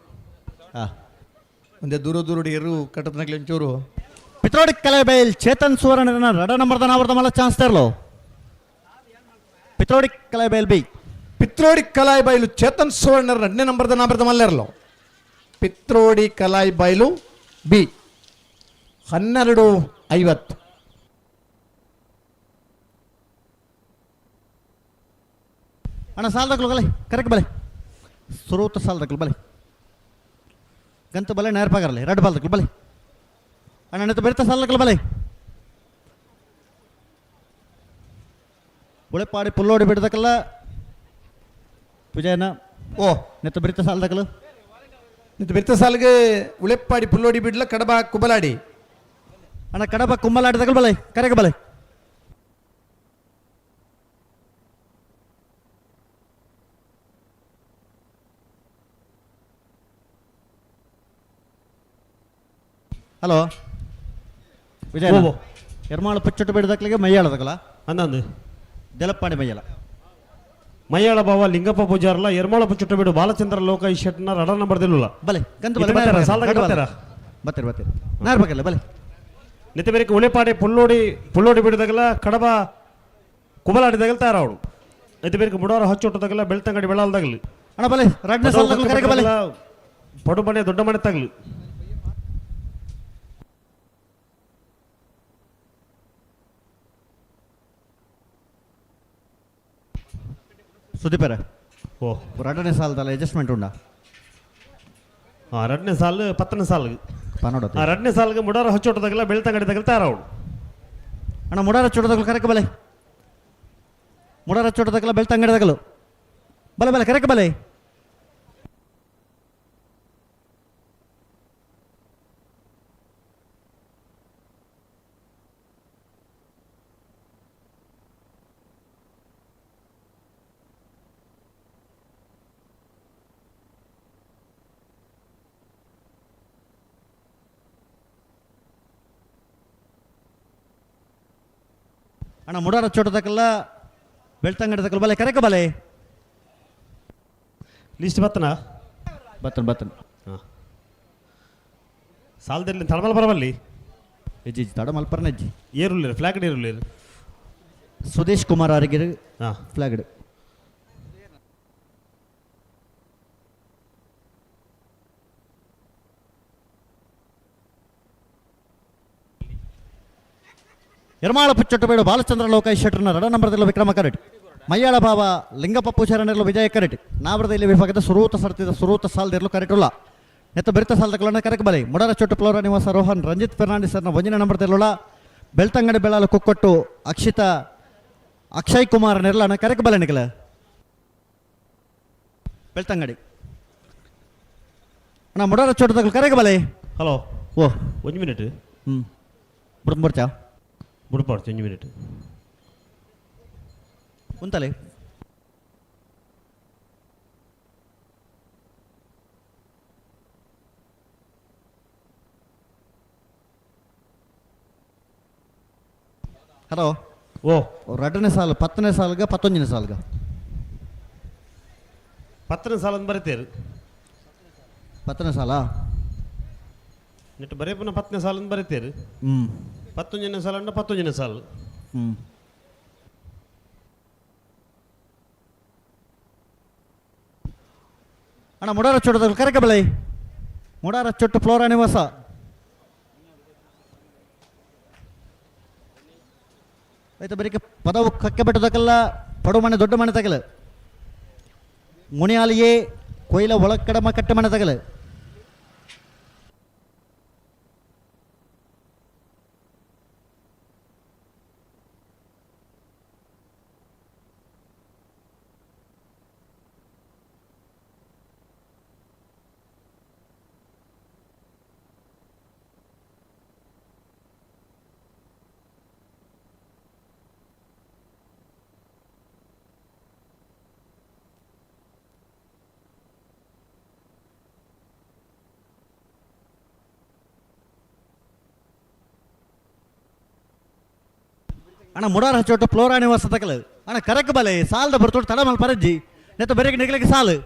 ಒಂದೇ ದೂರ ದೂರ ಎರು ಕಟ್ಟದನಗ್ಲಿ ಒಂಚೂರು. ಪಿತ್ರೋಡಿ ಕಲಾಯಿಬೈಲ್ ಚೇತನ್ ಸುವರ್ಣನ ರಡ ನಂಬರ್ದ ನಾವರ್ದ ಮಲ್ಲ ಚಾನ್ಸ್ ತರಲು. ಪಿತ್ರೋಡಿ ಕಲಾಯಿಬೈಲ್ ಬಿ. ಪಿತ್ರೋಡಿ ಕಲಾಯಿಬೈಲು ಚೇತನ್ ಸುವರ್ಣರ ಎರಡನೇ ನಂಬರ್ದ ನಾವರ್ದ ಮಲ್ಲೆರಲು. ಪಿತ್ರೋಡಿ ಕಲಾಯಿಬೈಲು ಬಿ 12:50. ಅಣ್ಣ ಸಾಲದಕ್ಲು ಕಲೆ ಕರೆಕ್ಟ್ ಬಲೆ ಸುರೂತ ಸಾಲದಕ್ಲು ಬಲೆ ಗಂತ ಬಲೆ ನೇರ ಪಗರಲಿ ರಡ್ ಬಾಲ್ದಕ್ಲು ಬಲೆ ಅಣ್ಣ ನೆತ್ತ ಬೆರ್ತ ಸಾಲದಕ್ಲು ಬಲೆ ಉಳೆಪಾಡಿ ಪುಲ್ಲೋಡಿ ಬಿಡದಕ್ಕಲ್ಲ ವಿಜಯನ ಓ ನೆತ್ತ ಬೆರ್ತ ಸಾಲದಕ್ಲು ನೆತ್ತ ಬೆರ್ತ ಸಾಲಿಗೆ ಉಳೆಪಾಡಿ ಪುಲ್ಲೋಡಿ ಬಿಡ್ಲ ಕಡಬ ಕುಬಲಾಡಿ ಅಣ್ಣ ಕಡಬ ಕುಂಬಲಾಡಿದಕ್ಲು ಬಲೆ ಕರೆಗೆ ಬಲೆ. ಹಲೋ ವಿಜಯ ಎರ್ಮಾಳು ಪಚ್ಚೊಟ್ಟು ಬೇಡದಕ್ಲಿಗೆ ಮೈಯಾಳದಕ್ಕಲ್ಲ ಅಂದಂದು ದೆಲಪ್ಪಾಡಿ ಮೈಯಾಳ ಮೈಯಾಳ ಬಾವ ಲಿಂಗಪ್ಪ ಪೂಜಾರಲ್ಲ ಎರ್ಮಾಳ ಪಚ್ಚೊಟ್ಟು ಬೇಡು ಬಾಲಚಂದ್ರ ಲೋಕ ಈ ಶೆಟ್ನ ರಡ ನಂಬರ್ ದಿಲ್ಲ ಬಲೆ ಗಂತ ಬಲೆ ಬತ್ತೀರಿ ಬತ್ತೀರಿ ನಾರ್ ಬೇಕಲ್ಲ ಬಲೆ ನಿತ್ಯ ಬೇರೆ ಉಳೆಪಾಡಿ ಪುಲ್ಲೋಡಿ ಪುಲ್ಲೋಡಿ ಬಿಡದಾಗಲ್ಲ ಕಡಬ ಕುಬಲಾಡಿದಾಗಲ ತಯಾರಾವಡು ನಿತ್ಯ ಬೇರೆ ಮುಡೋರ ಹಚ್ಚೊಟ್ಟದಾಗಲ್ಲ ಬೆಳ್ತಂಗಡಿ ಬೆಳಲ್ದಾಗಲಿ ಅಣ್ಣ ಬಲೆ ರಡ್ನ ಸಾಲದಕ್ಲು ಕರೆಗೆ ಬಲೆ ಪಡು ಮನೆ ದೊಡ್ಡ ಮನೆ ತಗಲಿ. ಸುದೀಪರ ಓ ಎರಡನೇ ಸಾಲದಲ್ಲ ಅಡ್ಜಸ್ಟ್ಮೆಂಟ್ ಉಂಡಾ? ಎರಡನೇ ಸಾಲು 10ನೇ ಸಾಲು ಪನ್ನೊಡ. ಎರಡನೇ ಸಾಲಿಗೆ ಮುಡಾರ ಹಚ್ಚೋಟದಾಗಲ್ಲ ಬೆಳ್ತಂಗಡಿದಾಗಲ ತಯಾರಾವಡು. ಅಣ್ಣ ಮುಡಾರ ಚೋಟದಾಗಲು ಕರೆಕ ಬಲೆ ಮುಡಾರ ಚೋಟದಾಗಲ ಬೆಳ್ತಂಗಡಿದಾಗಲು ಬಲೆ ಬಲೆ ಕರೆಕ ಬಲೆ. ಅಣ್ಣ ಮುಡಾರ ಚೋಟದಕ್ಕೆಲ್ಲ ಬೆಳ್ತಂಗಡಿ ತಕಲ್ ಬಲೆ ಕರೆಕ ಬಲೆ. ಲಿಸ್ಟ್ ಬತ್ತನ? ಬತ್ತನ್ ಬತ್ತನ್. ಹಾಂ, ಸಾಲದಲ್ಲಿ ತಡಮಲ್ ಬರಬಲ್ಲಿ. ಹೆಜ್ಜಿ ತಡಮಲ್ ಪರನಜ್ಜಿ. ಏರುಲ್ಲೇರು ಫ್ಲಾಗ್ ಏರುಲ್ಲೇರು. ಸುದೇಶ್ ಕುಮಾರ್ ಅರಿಗಿರು ಹಾಂ ಫ್ಲಾಗ್. ಎರ್ಮಾಳ ಪುಚ್ಚೊಟ್ಟಬೇಡು ಬಾಲಚಂದ್ರ ಲೋಕೇಶ್ ಶೆಟ್ಟರ್ನ ರಡ ನಂಬರ್ದಲ್ಲಿ ವಿಕ್ರಮ ಕರೆಟ್. ಮಯ್ಯಾಳ ಭಾವ ಲಿಂಗಪ್ಪ ಪೂಜಾರನೆಲ್ಲ ವಿಜಯ ಕರೆಟ್. ನಾವರದಲ್ಲಿ ವಿಭಾಗದ ಸುರೂತ ಸರ್ತಿದ ಸುರೂತ ಸಾಲದಿರಲು ಕರೆಟುಲ್ಲ. ನೆತ್ತ ಬೆರಿತ ಸಾಲದಗಳನ್ನು ಕರೆಕ್ ಬಲೆ. ಮುಡರ ಚೊಟ್ಟು ಪ್ಲೋರ ನಿವಾಸ ರೋಹನ್ ರಂಜಿತ್ ಫೆರ್ನಾಂಡಿಸರ್ನ ಒಂಜಿನ ನಂಬರ್ದಲ್ಲುള്ള ಬೆಳ್ತಂಗಡಿ ಬೆಳಾಲ ಕುಕ್ಕೊಟ್ಟು ಅಕ್ಷಿತಾ ಅಕ್ಷಯ್ ಕುಮಾರ್ ನೆರ್ಲನ ಕರೆಕ್ ಬಲೆ ನಿಕಲ ಬೆಳ್ತಂಗಡಿ. ಅಣ್ಣ ಮುಡರ ಚೊಟ್ಟದಗಳು ಕರೆಕ್ ಬಲೆ. ಹಲೋ. ಓ ಒಂದು ಮಿನಿಟ್. ಹ್ಞೂ ಬುಡ್ ಬರ್ಚಾ? ಬುಡ್ಪಾಡ್ಚು ಒಂಜಿ ಮಿನಿಟ್. ಉಂತಲೆ. ಹಲೋ. ಓ ರಡ್ಡನೇ ಸಾಲು 10ನೇ ಸಾಲ್ಗ 19ನೇ ಸಾಲ್ಗ? 10ನೇ ಸಾಲಂದು ಬರೀತೇರು. 10ನೇ ಸಾಲ? ನೆಟ್ಟು ಬರೀ ಪುನಃ 10ನೇ ಸಾಲಂದು ಬರೀತೇರು. ಹ್ಞೂ 19ನೇ ಸಾಲ ಅಂದ್ರೆ 19ನೇ ಸಾಲು. ಹ್ಞೂ ಅಣ್ಣ ಮುಡಾರ ಚೊಟ್ಟದಲ್ಲಿ ಕರೆಕ ಬಲೆ. ಮುಡಾರ ಚೊಟ್ಟು ಫ್ಲೋರಾ ನಿವಾಸ. ಆಯ್ತು ಬರೀಕೆ ಪದವು ಕಕ್ಕೆ ಬೆಟ್ಟದಕ್ಕೆಲ್ಲ ಪಡು ಮನೆ ದೊಡ್ಡ ಮನೆ ತಗಲ. ಮುನಿಯಾಲಿಯೇ ಕೊಯ್ಲ ಒಳಕಡಮ ಕಟ್ಟೆ ಮನೆ ತಗಲ. ಅಣ್ಣ ಮುಡಾರ ಹಚ್ಚೋಟು ಫ್ಲೋರಾ ನಿವಾಸ ತಕಲ. ಅಣ್ಣ ಕರಕ್ ಬಲೆ ಸಾಲದ ಬರ್ತೋಟು ತಡ ಮಲ್ ಪರಜ್ಜಿ ನೆತ್ತ ಬೆರಗೆ ನಿಗಲಿಗೆ ಸಾಲು.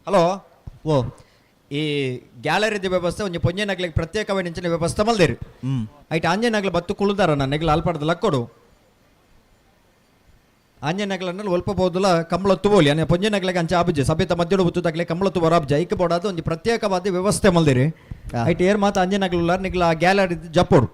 ಹಲೋ ಓ ಈ ಗ್ಯಾಲರಿದ ವ್ಯವಸ್ಥೆ ಒಂಜಿ ಪೊಂಜೆನಗ್ಲಿಗೆ ಪ್ರತ್ಯೇಕವಾಗಿ ನಿಂಚಿನ ವ್ಯವಸ್ಥೆ ಮಲ್ದೇರಿ. ಐಟ್ ಆಂಜನಗ್ಲ ಬತ್ತು ಕುಳುದಾರ ನೆಗ್ಲ ಅಲ್ಪಾಡ್ದ ಲಕ್ಕೊಡು ಆಂಜನಗ್ಲನ್ನ ಒಲ್ಪ ಬೋದುಲ ಕಂಬಳೊತ್ತು ಬೋಲಿ ಅನೆ ಪೊಂಜೆನಗ್ಲಿಗೆ ಅಂಚೆ ಆಬುಜೆ ಸಭೆತ ಮಧ್ಯಡು ಬುತ್ತುದಾಗ್ಲೆ ಕಂಬಳೊತ್ತು ಬರಾಬ್ಜ ಐಕ್ ಬೋಡಾದ ಒಂಜಿ ಪ್ರತ್ಯೇಕವಾದ ವ್ಯವಸ್ಥೆ ಮಲ್ದಿರಿ. ಐಟ್ ಏರ್ ಮಾತ ಆಂಜನಗ್ಲ ನಿಗ್ಲ ಆ ಗ್ಯಾಲರಿ ಜಪ್ಪೋಡು.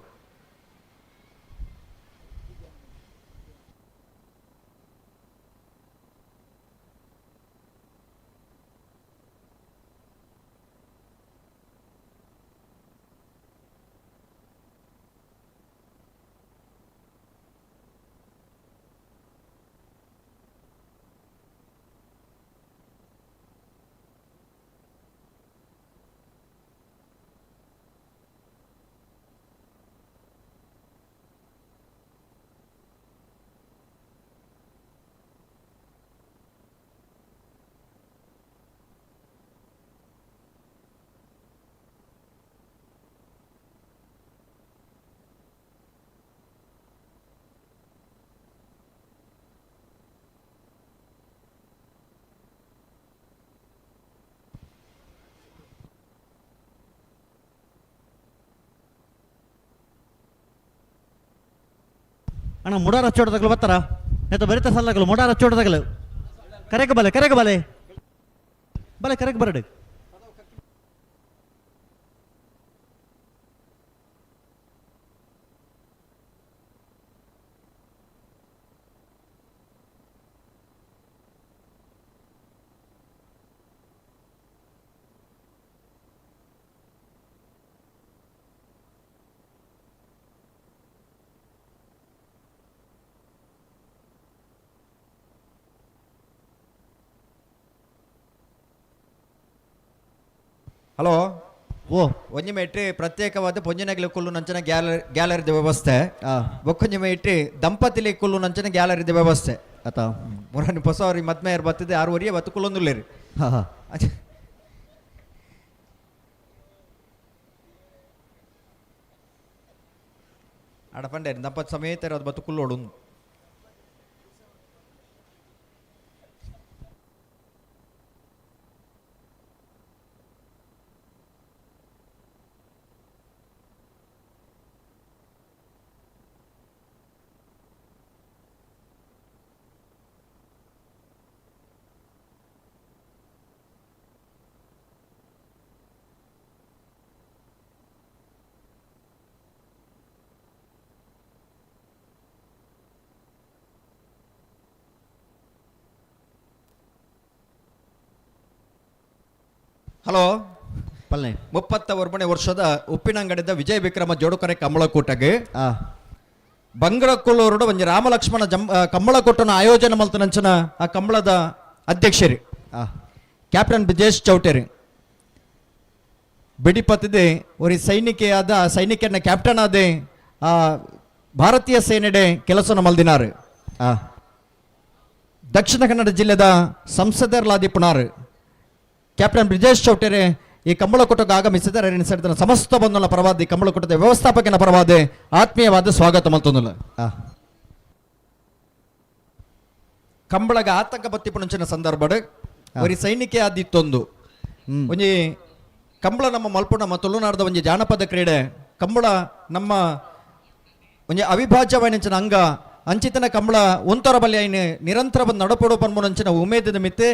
ಅಣ್ಣ ಮುಡಾರ ಹಚ್ಚೋಡದಾಗಲು ಬರ್ತಾರ ನೆತ್ತ ಬರಿತ ಸಲ್ಲಗಲು ಮುಡಾರ ಹಚ್ಚೋಡದಾಗಲು ಕರೆಕ ಬಲೆ ಕರೆಕ ಬಲೆ ಬಲೆ ಕರೆಕ್ ಬರಡು. ಹಲೋ ಓ ಒಂಜಿ ಮೇಟ್ರಿ ಪ್ರತ್ಯೇಕವಾದ ಪೊಂಜನಗ್ಲಿ ಕುಲ್ಲು ನಂಚನ ಗ್ಯಾಲರಿದ ವ್ಯವಸ್ಥೆ, ಬೊಕ್ಕೊಂಜಿ ಮೇಟ್ರಿ ದಂಪತಿಲಿ ಕುಲ್ಲು ನಂಚನ ಗ್ಯಾಲರಿದ ವ್ಯವಸ್ಥೆ. ಅತ ಮುರನಿ ಹೊಸ ಅವ್ರಿಗೆ ಮದ್ಮೆ ಬತ್ತಿದೆ ಆರೂವರೆಗೆ ಬತ್ತು ಕುಲ್ಲೊಂದುಲ್ಲೇರಿ. ಆಡ ಪಂಡೇರಿ ದಂಪತಿ ಸಮೇತ ಅದು ಬತ್ತು ಕುಲ್ಲೋಡು. ಹಲೋ ಪಲ್ನೆ 31ನೇ ವರ್ಷದ ಉಪ್ಪಿನಂಗಡಿದ ವಿಜಯ ವಿಕ್ರಮ ಜೋಡುಕರೆ ಕಂಬಳಕೂಟಗೆ ಬಂಗ್ರಕುಳ್ಳೂರುಡು ಒಂಜಿ ರಾಮಲಕ್ಷ್ಮಣ ಕಂಬಳಕೂಟನ ಆಯೋಜನೆ ಮಲ್ತನಂಚನ ಆ ಕಂಬಳದ ಅಧ್ಯಕ್ಷರಿ ಕ್ಯಾಪ್ಟನ್ ಬ್ರಿಜೇಶ್ ಚೌಟೇರಿ ಬಿಡಿಪತ್ತಿದೆ ಒರಿ ಸೈನಿಕೆಯಾದ ಸೈನಿಕನ ಕ್ಯಾಪ್ಟನ್ ಆದ ಆ ಭಾರತೀಯ ಸೇನೆಡೆ ಕೆಲಸ ಮಲ್ದಿನಾರು. ದಕ್ಷಿಣ ಕನ್ನಡ ಜಿಲ್ಲೆದ ಸಂಸದರ್ಲಾದಿ ಪುಣಾರು ಕ್ಯಾಪ್ಟನ್ ಬ್ರಿಜೇಶ್ ಚೌಟೇರೆ ಈ ಕಂಬಳಕೂಟಕ್ಕೆ ಆಗಮಿಸಿದರೆ ಸಮಸ್ತ ಬಂಧುಗಳ ಪರವಾದಿ ಕಂಬಳಕೂಟದ ವ್ಯವಸ್ಥಾಪಕನ ಪರವಾದಿ ಆತ್ಮೀಯವಾದ ಸ್ವಾಗತ ಮಲ್ತೊಂದುಲ್ಲ. ಕಂಬಳಗ ಆತಂಕ ಬತ್ತಿಪುಣಂಚಿನ ಸಂದರ್ಭಡ್ ಒರಿ ಸೈನಿಕೆ ಆದಿತ್ತೊಂದು ಒಂಜಿ ಕಂಬಳ ನಮ್ಮ ಮಲ್ಪುಣ ನಮ್ಮ ತುಳುನಾಡದ ಒಂಜಿ ಜಾನಪದ ಕ್ರೀಡೆ ಕಂಬಳ ನಮ್ಮ ಒಂಜಿ ಅವಿಭಾಜ್ಯವಾಯಿನಂಚಿನ ಅಂಗ ಅಂಚಿತನ ಕಂಬಳ ಒಂತರ ಬಲಿ ಐನ ನಿರಂತರ ಬಂದು ನಡಪಡು ಪನ್ಮುನಂಚಿನ ಉಮೇದದ ಮಿತ್ತೆ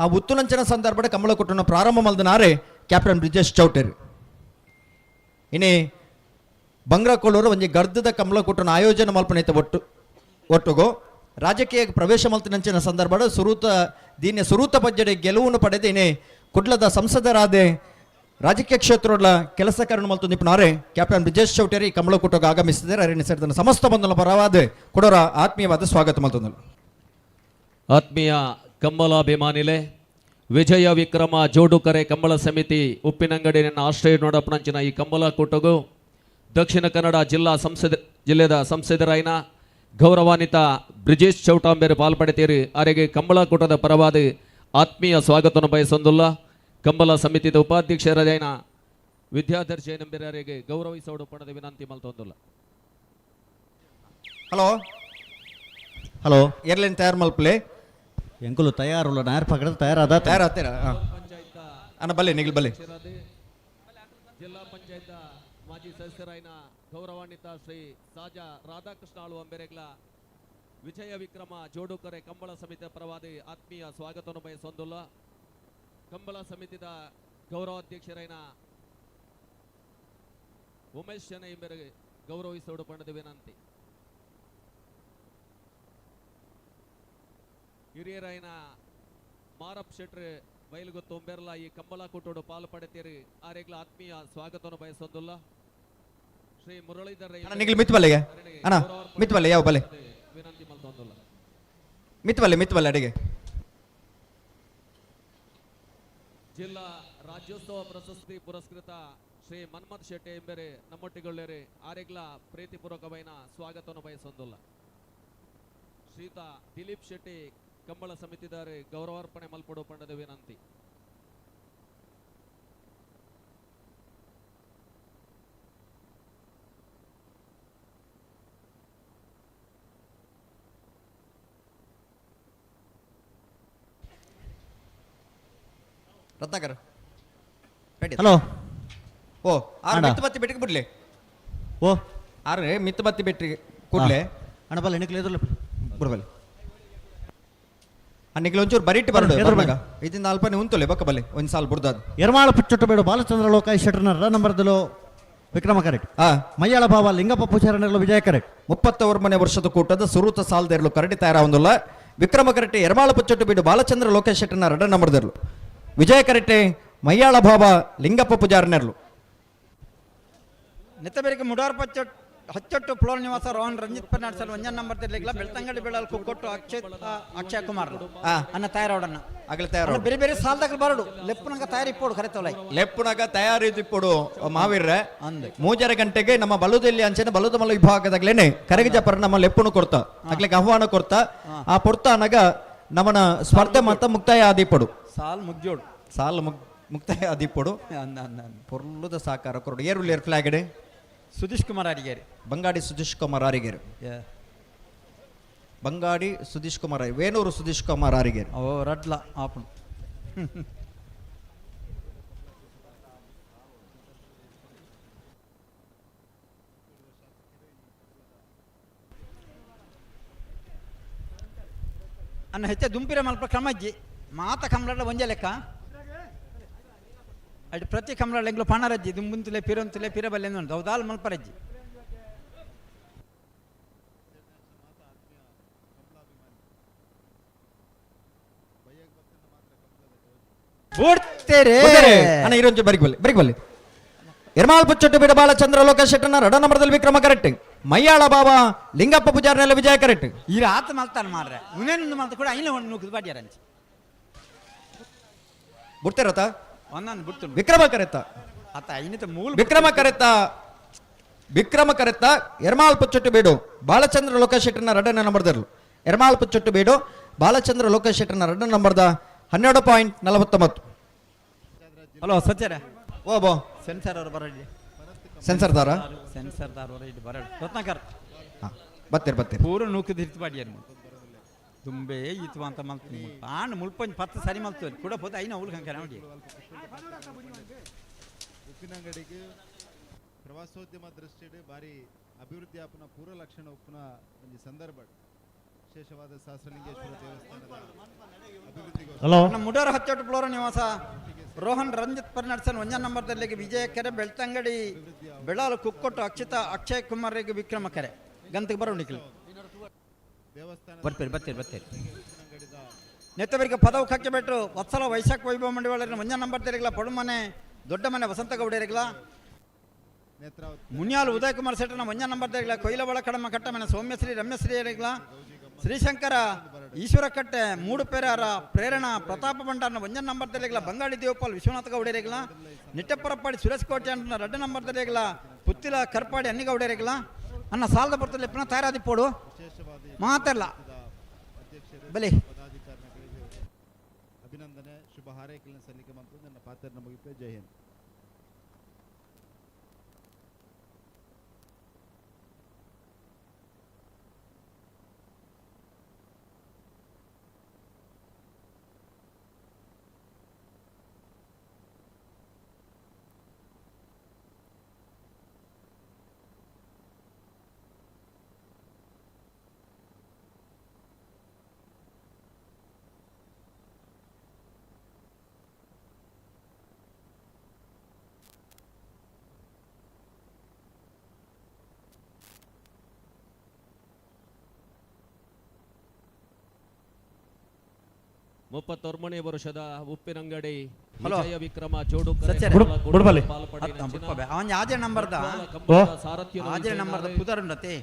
ಆ ಉತ್ತುನಂಚಿನ ಸಂದರ್ಭದ ಕಂಬಳಕೂಟನ ಪ್ರಾರಂಭ ಮಲ್ದನಾರೆ ಕ್ಯಾಪ್ಟನ್ ಬ್ರಿಜೇಶ್ ಚೌಟೇರ್. ಇನಿ ಬಂಗ್ರಕೋಳೂರು ಒಂಜಿ ಗರ್ದದ ಕಂಬಳಕೂಟನ ಆಯೋಜನೆ ಮಲ್ಪನೈತ ಒಟ್ಟು ಒಟ್ಟುಗು ರಾಜಕೀಯ ಪ್ರವೇಶ ಮಲ್ತಿನಂಚಿನ ಸಂದರ್ಭದ ಸುರೂತ ದೀನ್ಯ ಸುರೂತ ಪಜ್ಜಡೆ ಗೆಲುವನ್ನು ಪಡೆದ ಇನಿ ಕುಡ್ಲದ ಸಂಸದರಾದೆ ರಾಜಕೀಯ ಕ್ಷೇತ್ರದ ಕೆಲಸ ಕಾರ್ಯ ಮಲ್ತು ನಿಪುಣಾರೆ ಕ್ಯಾಪ್ಟನ್ ಬ್ರಿಜೇಶ್ ಚೌಟೇರಿ ಕಂಬಳಕೂಟಕ್ಕೆ ಆಗಮಿಸಿದರೆ ಅರಣ್ಯ ಸೇರಿದ ಸಮಸ್ತ ಬಂಧುಗಳ ಪರವಾದ ಕೊಡೋರ ಆತ್ಮೀಯವಾದ ಸ್ವಾಗತ ಮಲ್ತೊಂದಲು. ಆತ್ಮೀಯ ಕಂಬಳಾಭಿಮಾನಿಲೆ ವಿಜಯ ವಿಕ್ರಮ ಜೋಡುಕರೆ ಕಂಬಳ ಸಮಿತಿ ಉಪ್ಪಿನಂಗಡಿ ನನ್ನ ಆಶ್ರಯ ನೋಡಪ್ಪನಂಚಿನ ಈ ಕಂಬಳ ಕೂಟಗೂ ದಕ್ಷಿಣ ಕನ್ನಡ ಜಿಲ್ಲಾ ಸಂಸದ ಜಿಲ್ಲೆದ ಸಂಸದರಾಯಿನ ಗೌರವಾನ್ವಿತ ಬ್ರಿಜೇಶ್ ಚೌಟಾಂಬೇರು ಪಾಲ್ಪಡೆತೀರಿ ಅರೆಗೆ ಕಂಬಳ ಕೂಟದ ಪರವಾದ ಆತ್ಮೀಯ ಸ್ವಾಗತವನ್ನು ಬಯಸೊಂದುಲ್ಲ. ಕಂಬಳ ಸಮಿತಿದ ಉಪಾಧ್ಯಕ್ಷರಾದ ವಿದ್ಯಾಧರ್ ಜೈನಂಬೇರರಿಗೆ ಗೌರವಿಸೋಡು ಪಣದ ವಿನಂತಿ ಮಲ್ತೊಂದುಲ್ಲ. ಹಲೋ ಹಲೋ ಎರ್ಲಿನ್ ತಯಾರು ಮಲ್ಪಲೆ ಎಂಕುಲು ತಯಾರುಲ್ಲ ನಾಯರ್ ಪಕಡದ ತಯಾರಾದ ತಯಾರಾಗ್ತೀರ? ಅಣ್ಣ ಬಲ್ಲೆ ನಿಗಲ್ ಬಲ್ಲೆ. ಜಿಲ್ಲಾ ಪಂಚಾಯತ್ ಮಾಜಿ ಸದಸ್ಯರಾಯಿನ ಗೌರವಾನ್ವಿತ ಶ್ರೀ ಸಾಜಾ ರಾಧಾಕೃಷ್ಣ ಆಳುವಂಬೆರೆಗ್ಲ ವಿಜಯ ವಿಕ್ರಮ ಜೋಡುಕರೆ ಕಂಬಳ ಸಮಿತಿಯ ಪರವಾದಿ ಆತ್ಮೀಯ ಸ್ವಾಗತವನ್ನು ಬಯಸೊಂದುಲ್ಲ. ಕಂಬಳ ಸಮಿತಿದ ಗೌರವಾಧ್ಯಕ್ಷರೈನ ಉಮೇಶ್ ಶೆಣೈ ಇಂಬೆರೆಗೆ ಗೌರವಿಸೋಡು ಪಂಡದ ವಿನಂತಿ. ಹಿರಿಯರಾಯಿನ ಮಾರಪ್ ಶೆಟ್ರು ಬಯಲುಗೊತ್ತು ಉಂಬೆರ್ಲ ಈ ಕಂಬಳ ಕೂಟೋಡು ಪಾಲು ಪಡೆತೀರಿ ಆರೆಗ್ಲ ಆತ್ಮೀಯ ಸ್ವಾಗತವನ್ನು ಬಯಸೊಂದುಲ್ಲ. ಶ್ರೀ ಮುರಳೀಧರ್ ಅಣ್ಣ ನಿಗಲ್ ಮಿತ್ ಬಲ್ಲೆಗೆ ಅಣ್ಣ ಮಿತ್ ಬಲ್ಲೆ ಯಾವ ಬಲ್ಲೆ ವಿನಂತಿ ಮಲ್ತೊಂದುಲ್ಲ. ಮಿತ್ ಬಲ್ಲೆ ಮಿತ್ ಬಲ್ಲೆ ಅಡಿಗೆ. ಜಿಲ್ಲಾ ರಾಜ್ಯೋತ್ಸವ ಪ್ರಶಸ್ತಿ ಪುರಸ್ಕೃತ ಶ್ರೀ ಮನ್ಮಥ್ ಶೆಟ್ಟಿ ಎಂಬೆರೆ ನಮ್ಮೊಟ್ಟಿಗೊಳ್ಳೇರಿ ಆರೆಗ್ಲ ಪ್ರೀತಿಪೂರ್ವಕವೈನ ಸ್ವಾಗತವನ್ನು ಬಯಸೊಂದುಲ್ಲ. ಶ್ರೀತ ದಿಲೀಪ್ ಶೆಟ್ಟಿ ಕಂಬಳ ಸಮಿತಿದಾರೆ ಗೌರವಾರ್ಪಣೆ ಮಲ್ಪಡು ಪಂಡದ ವಿನಂತಿ. ರತ್ನಾಕರ್ ಹಲೋ. ಓ ಆರು ಮಿತ್ತು ಬತ್ತಿ ಬೆಟ್ಟಿಗೆ ಬಿಡ್ಲಿ. ಓ ಆರು ಮಿತ್ತು ಬತ್ತಿ ಬೆಟ್ಟಿಗೆ ಕೂಡ್ಲೆ ಅಣ್ಣ ಬಲ್ಲೆ ನಿಕ್ಲೆ ಎದುರ್ಲೆ ಬಿಡ್ಬಲ್ಲೆ. ನಿಕ್ಲೆ ಒಂಚೂರು ಬರಿಟ್ಟು ಬರಡು ಬರ್ಬೇಕ ಇದರಿಂದ ಅಲ್ಪನೆ ಉಂತುಲೆ ಬಕ್ಕ ಬಲ್ಲೆ ಒಂದು ಸಾಲು ಬುಡ್ದಾದ. ಎರ್ಮಾಳ ಪುಚ್ಚೊಟ್ಟು ಬೇಡು ಬಾಲಚಂದ್ರ ಲೋಕಾಯ್ ಶೆಟ್ಟರ್ನ ನಂಬರ್ದಲ್ಲೋ ವಿಕ್ರಮ ಕರೆಕ್ಟ್. ಮಯ್ಯಾಳ ಭಾವ ಲಿಂಗಪ್ಪ ಪೂಜಾರನಲ್ಲೋ ವಿಜಯ ಕರೆಕ್ಟ್. 31ನೇ ವರ್ಷದ ಕೂಟದ ಸುರೂತ ಸಾಲದೆರಲು ಕರಡಿ ತಯಾರಾವೊಂದುಲ್ಲ. ವಿಕ್ರಮ ಕರೆಕ್ಟ್ ಎರ್ಮಾಳ ಪುಚ್ಚೊಟ್ಟು ಬೀಡು ಬಾಲಚಂದ್ರ ಲೋಕೇಶ್ ಶೆಟ್ಟರ್ನ ರಡ ನಂಬರ್ದೆರಲು ವಿಜಯ ಕರೆಕ್ಟೆ ಮಯ್ಯಾಳ ಭಾವ ಲಿಂಗಪ್ಪ ಪೂಜಾರನೆರ್ಲು. ನೆತ್ತಬೇರಿಗೆ ಮುಡಾರ್ ಪಚ್ಚೊಟ್ಟು ಹಚ್ಚೊಟ್ಟು ಫ್ಲೋರ್ ನಿವಾಸ ರೋಹನ್ ರಂಜಿತ್ ಪರ್ನಾಡ್ಸಲ್ ಒಂಜನ್ ನಂಬರ್ ತಿರ್ಲಿಕ್ಲ ಬೆಳ್ತಂಗಡಿ ಬೆಳಲ್ ಕುಕ್ಕೊಟ್ಟು ಅಕ್ಷಯ್ ಕುಮಾರ್ ಅನ್ನ ತಯಾರೋಡನ್ನ ಆಗಲೇ ತಯಾರು. ಬೇರೆ ಬೇರೆ ಸಾಲದಾಗ ಬರಡು ಲೆಪ್ಪುನಗ ತಯಾರಿ ಇಪ್ಪೋಡು ಕರೆತೋಲೈ ಲೆಪ್ಪುನಗ ತಯಾರಿ ಇಪ್ಪೋಡು ಮಾವೀರ್ರೆ. 3:30 ಗಂಟೆಗೆ ನಮ್ಮ ಬಲುದಲ್ಲಿ ಅಂಚನೆ ಬಲುದ ಮಲ್ಲ ವಿಭಾಗದಾಗ್ಲೇನೆ ಕರಗಜಪರ ನಮ್ಮ ಲೆಪ್ಪುನು ಕೊಡ್ತಾ ಅಗ್ಲಿಕ್ಕೆ ಆಹ್ವಾನ ಕೊಡ್ತಾ ಆ ಪೊರ್ತ ಅನಗ ನಮ್ಮನ ಸ್ಪರ್ಧೆ ಮಾತ ಮುಕ್ತಾಯ ಆದಿಪ್ಪಡು ಸಾಲ್ ಮುಗ್ಜೋಡು ಸಾಲ್ ಮುಕ್ತಾಯ ಆದಿಪ್ಪಡು ಪೊರ್ಲುದ ಸಾಕಾರ ಕೊರಡು. ಏರು ಫ್ಲಾಗ್ ಸುಧೀಶ್ ಕುಮಾರ್ ಅರಿಗೇರಿ ಬಂಗಾಡಿ ಸುಧೀಶ್ ಕುಮಾರ್ ಅರಿಗೇರಿ ಬಂಗಾಡಿ ಸುಧೀಶ್ ಕುಮಾರ್ ವೇಣೂರು ಸುಧೀಶ್ ಕುಮಾರ್ ಅರಿಗೇರಿ. ಓ ರಡ್ಲ ಆಪಣ ಅನ್ನ ಹೆಚ್ಚ ದುಂಪಿರ ಮಲ್ಪ ಕ್ರಮಜ್ಜಿ ಮಾತ ಕಮಲಡ ಒಂಜೆ ಲೆಕ್ಕ ಅಡ್ ಪ್ರತಿ ಕಮಲಡ ಎಂಗ್ಲು ಪಣರಜ್ಜಿ ದುಂಬುಂತುಲೆ ಪಿರೊಂತುಲೆ ಪಿರಬಲ್ಲೆ ಉಂಟು ಹೌದಾಲ್ ಮಲ್ಪರಜ್ಜಿ. ಬುಡ್ತೇರೆ ಅಣ್ಣ ಇರೊಂಚು ಬರಿಕ್ ಬಲ್ಲೆ ಬರಿಕ್ ಬಲ್ಲೆ. ಎರ್ಮಾಲ್ ಪುಚ್ಚೊಟ್ಟು ಬಿಡ ಬಾಲಚಂದ್ರ ಲೋಕೇಶ್ ಶೆಟ್ಟರ್ನ ರಡ ನಂಬರ್ದಲ್ಲಿ ವಿಕ್ರಮ ಕರೆಕ್ಟ್. ಮಯ್ಯಾಳ ಬಾಬಾ ಲಿಂಗಪ್ಪ ಪೂಜಾರನೆಲ್ಲ ವಿಜಯ ಕರೆಕ್ಟ್. ಈ ರಾತ್ ಮಲ್ತಾನ ಮಾರ್ರೆ ಉನೇನೊಂದು ಮಲ್ತ ಕೂಡ ಐನ ಒಂದು ನುಗ್ಗದ ಬಾಡ್ಯಾರಂಚಿ ಬಿಡ್ತಿರತ್ತ ಒಂದೊಂದು ಬಿಡ್ತು ವಿಕ್ರಮ ಕರೆತ್ತ ಆತ ಐನಿತ ಮೂಲ ವಿಕ್ರಮ ಕರೆತ್ತ ವಿಕ್ರಮ ಕರೆತ್ತ ಎರ್ಮಾಲ್ ಪುಚ್ಚೊಟ್ಟು ಬೇಡು ಬಾಲಚಂದ್ರ ಲೋಕೇಶ್ ಶೆಟ್ಟರ್ನ ರಡನ ನಂಬರ್ದರ್ಲು. ಎರ್ಮಾಲ್ ಪುಚ್ಚೊಟ್ಟು ಬೇಡು ಬಾಲಚಂದ್ರ ಲೋಕೇಶ್ ಶೆಟ್ಟರ್ನ ರಡನ ನಂಬರ್ದ 12.49. ಹಲೋ ಸತ್ಯರ ಓ ಬೋ ಸೆನ್ಸರ್ ಅವರು ಬರಡಿ ಸೆನ್ಸರ್ ದಾರ ಸೆನ್ಸರ್ ದಾರ ಅವರು ಇದು ಬರಡಿ ರತ್ನಾಕರ್ ಬತ್ತೀರಿ ಬತ್ತೀರಿ ಪೂರ ನೂಕದ ಹಿರ್ತು ಬಾಡಿಯಾರ ದುಂಬೆ ಇತ್ತು ಅಂತ ಮಲ್ತು ಆಣ್ ಮುಲ್ಪಂಜ್ 10 ಸರಿ ಮಲ್ತು ಕೂಡ ಪೋತ ಐನ ಉಲ್ಕಂಕ ನೋಡಿ. ಉಪ್ಪಿನಂಗಡಿಗೆ ಪ್ರವಾಸೋದ್ಯಮ ದೃಷ್ಟಿಡ್ ಭಾರಿ ಅಭಿವೃದ್ಧಿ ಆಪುನ ಪೂರ್ವ ಲಕ್ಷಣ ಉಪ್ಪುನ ಒಂಜಿ ಸಂದರ್ಭ ವಿಶೇಷವಾದ ಸಹಸ್ರಲಿಂಗೇಶ್ವರ ದೇವಸ್ಥಾನದ ಅಭಿವೃದ್ಧಿಗೋಸ್ಕರ. ಹಲೋ. ಮುಡೋರ ಹಚ್ಚೊಟ್ಟು ಫ್ಲೋರ ನಿವಾಸ ರೋಹನ್ ರಂಜಿತ್ ಪರ್ನಾಡ್ಸನ್ ಒಂಜನ್ ನಂಬರ್ದಲ್ಲಿ ವಿಜಯ ಕೆರೆ ಬೆಳ್ತಂಗಡಿ ಬೆಳಾಲು ಕುಕ್ಕೊಟ್ಟು ಅಕ್ಷಿತಾ ಅಕ್ಷಯ್ ಕುಮಾರ್ಗೆ ವಿಕ್ರಮ ಕೆರೆ ಗಂತಿಗೆ ಬರೋ ನಿಖಿಲ್ ಬರ್ತೀರಿ ಬರ್ತೀರಿ ಬರ್ತೀರಿ. ನೆತ್ತವರಿಗೆ ಪದವು ಕಕ್ಕೆ ಬಿಟ್ಟರು ವತ್ಸಲ ವೈಶಾಖ ವೈಭವ ಮಂಡಿವಾಳರ ಒಂಜನ್ ನಂಬರ್ ತೆರಗಿಲ್ಲ ಪಡುಮನೆ ದೊಡ್ಡ ಮನೆ ವಸಂತ ಗೌಡರಿಗಲ ಮುನಿಯಾಲ್ ಉದಯ್ ಕುಮಾರ್ ಶೆಟ್ಟರ್ನ ಒಂಜನ್ ನಂಬರ್ ತೆರಗಿಲ್ಲ ಕೊಯ್ಲಬಳ ಕಡಮ ಕಟ್ಟಮನೆ ಸೌಮ್ಯಶ್ರೀ ರಮ್ಯಶ್ರೀ ಎರಿಗಲ ಶ್ರೀಶಂಕರ ಈಶ್ವರಕಟ್ಟೆ ಮೂಡುಪೆರಾರ ಪ್ರೇರಣಾ ಪ್ರತಾಪ ಭಂಡಾರನ ಒಂಜನ್ ನಂಬರ್ ತೆರಗಿಲ್ಲ ಬಂಗಾಳಿ ದೇವಪಾಲ್ ವಿಶ್ವನಾಥ ಗೌಡರಿಗಲ ನಿಟ್ಟಪರಪ್ಪಾಡಿ ಸುರೇಶ್ ಕೋಟೆ ಅಂಟನ ರಡ್ಡ ನಂಬರ್ ತೆರಗಿಲ್ಲ ಪುತ್ತಿಲ ಕರ್ಪಾಡಿ ಅನ್ನಿಗೌಡರಿಗಲ ಅನ್ನ ಸಾಲದ ಬರ್ತದೆ ಪುನಃ ತಯಾರಾದಿಪ್ಪೋಡು ಮಾತಲ್ಲ ಬಲಿ ಅಭಿನಂದನೆ ಶುಭ ಹಾರೈಕೆಗಳನ್ನು ಸಲ್ಲಿಕೆ ಮತ್ತು ನನ್ನ ಪಾತ್ರ ಮುಗಿಪೆ. ಜೈ ಹಿಂದ್. 39ನೇ ವರ್ಷದ ಉಪ್ಪಿನಂಗಡಿ ಹಲೋ. ವಿಜಯ ವಿಕ್ರಮ ಜೋಡು ಬುಡ್ಬಲಿ. ಅವನ್ ಆಜೆ ನಂಬರ್ದ ಆಜೆ ನಂಬರ್ದ ಪುದರ್ ಉಂಡತೆ.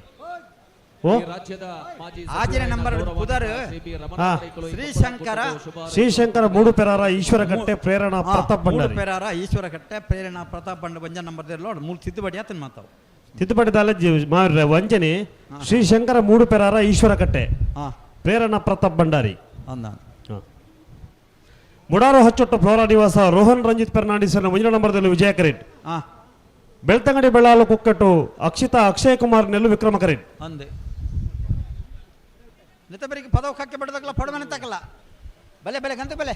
ಓ. ರಾಜ್ಯದ ಮಾಜಿ ಆಜೆ ನಂಬರ್ ಪುದರ್ ಶ್ರೀಶಂಕರ ಶ್ರೀಶಂಕರ ಮೂಡುಪೆರಾರ ಈಶ್ವರಕಟ್ಟೆ ಪ್ರೇರಣಾ ಪ್ರತಾಪ್ ಭಂಡಾರಿ. ಪೆರಾರ ಈಶ್ವರಕಟ್ಟೆ ಪ್ರೇರಣಾ ಪ್ರತಾಪ್ ಬಂಡ ಬಂಜ ನಂಬರ್ ಲೋಡ್ ಮೂರು ತಿದ್ದುಪಡಿ ಆತನ ಮಾತಾವು. ತಿದ್ದುಪಡಿ ದಾಲ ಮಾವಿರ ವಂಚನೆ ಶ್ರೀಶಂಕರ ಮೂಡುಪೆರಾರ ಈಶ್ವರಕಟ್ಟೆ ಪ್ರೇರಣಾ ಪ್ರತಾಪ್ ಭಂಡಾರಿ. ಅಂದ. ಮುಡಾರು ಹಚ್ಚೊಟ್ಟು ಫ್ಲೋರಾ ನಿವಾಸ ರೋಹನ್ ರಂಜಿತ್ ಫೆರ್ನಾಂಡಿಸ್ ಮುಂದಿನ ನಂಬರ್ದಲ್ಲಿ ವಿಜಯ ಕರೇಟ್. ಬೆಳ್ತಂಗಡಿ ಬೆಳ್ಳಾಲು ಕುಕ್ಕಟ್ಟು ಅಕ್ಷಿತಾ ಅಕ್ಷಯ್ ಕುಮಾರ್ ನೆಲ್ಲು ವಿಕ್ರಮ ಕರೇಟ್. ಅಂದೆ ನಿತಬರಿಗೆ ಪದವು ಕಕ್ಕೆ ಬಡದಕ್ಕಲ್ಲ ಪಡಮನೆ ತಕಲ್ಲ ಬಲೆ ಬಲೆ ಗಂತ ಬಲೆ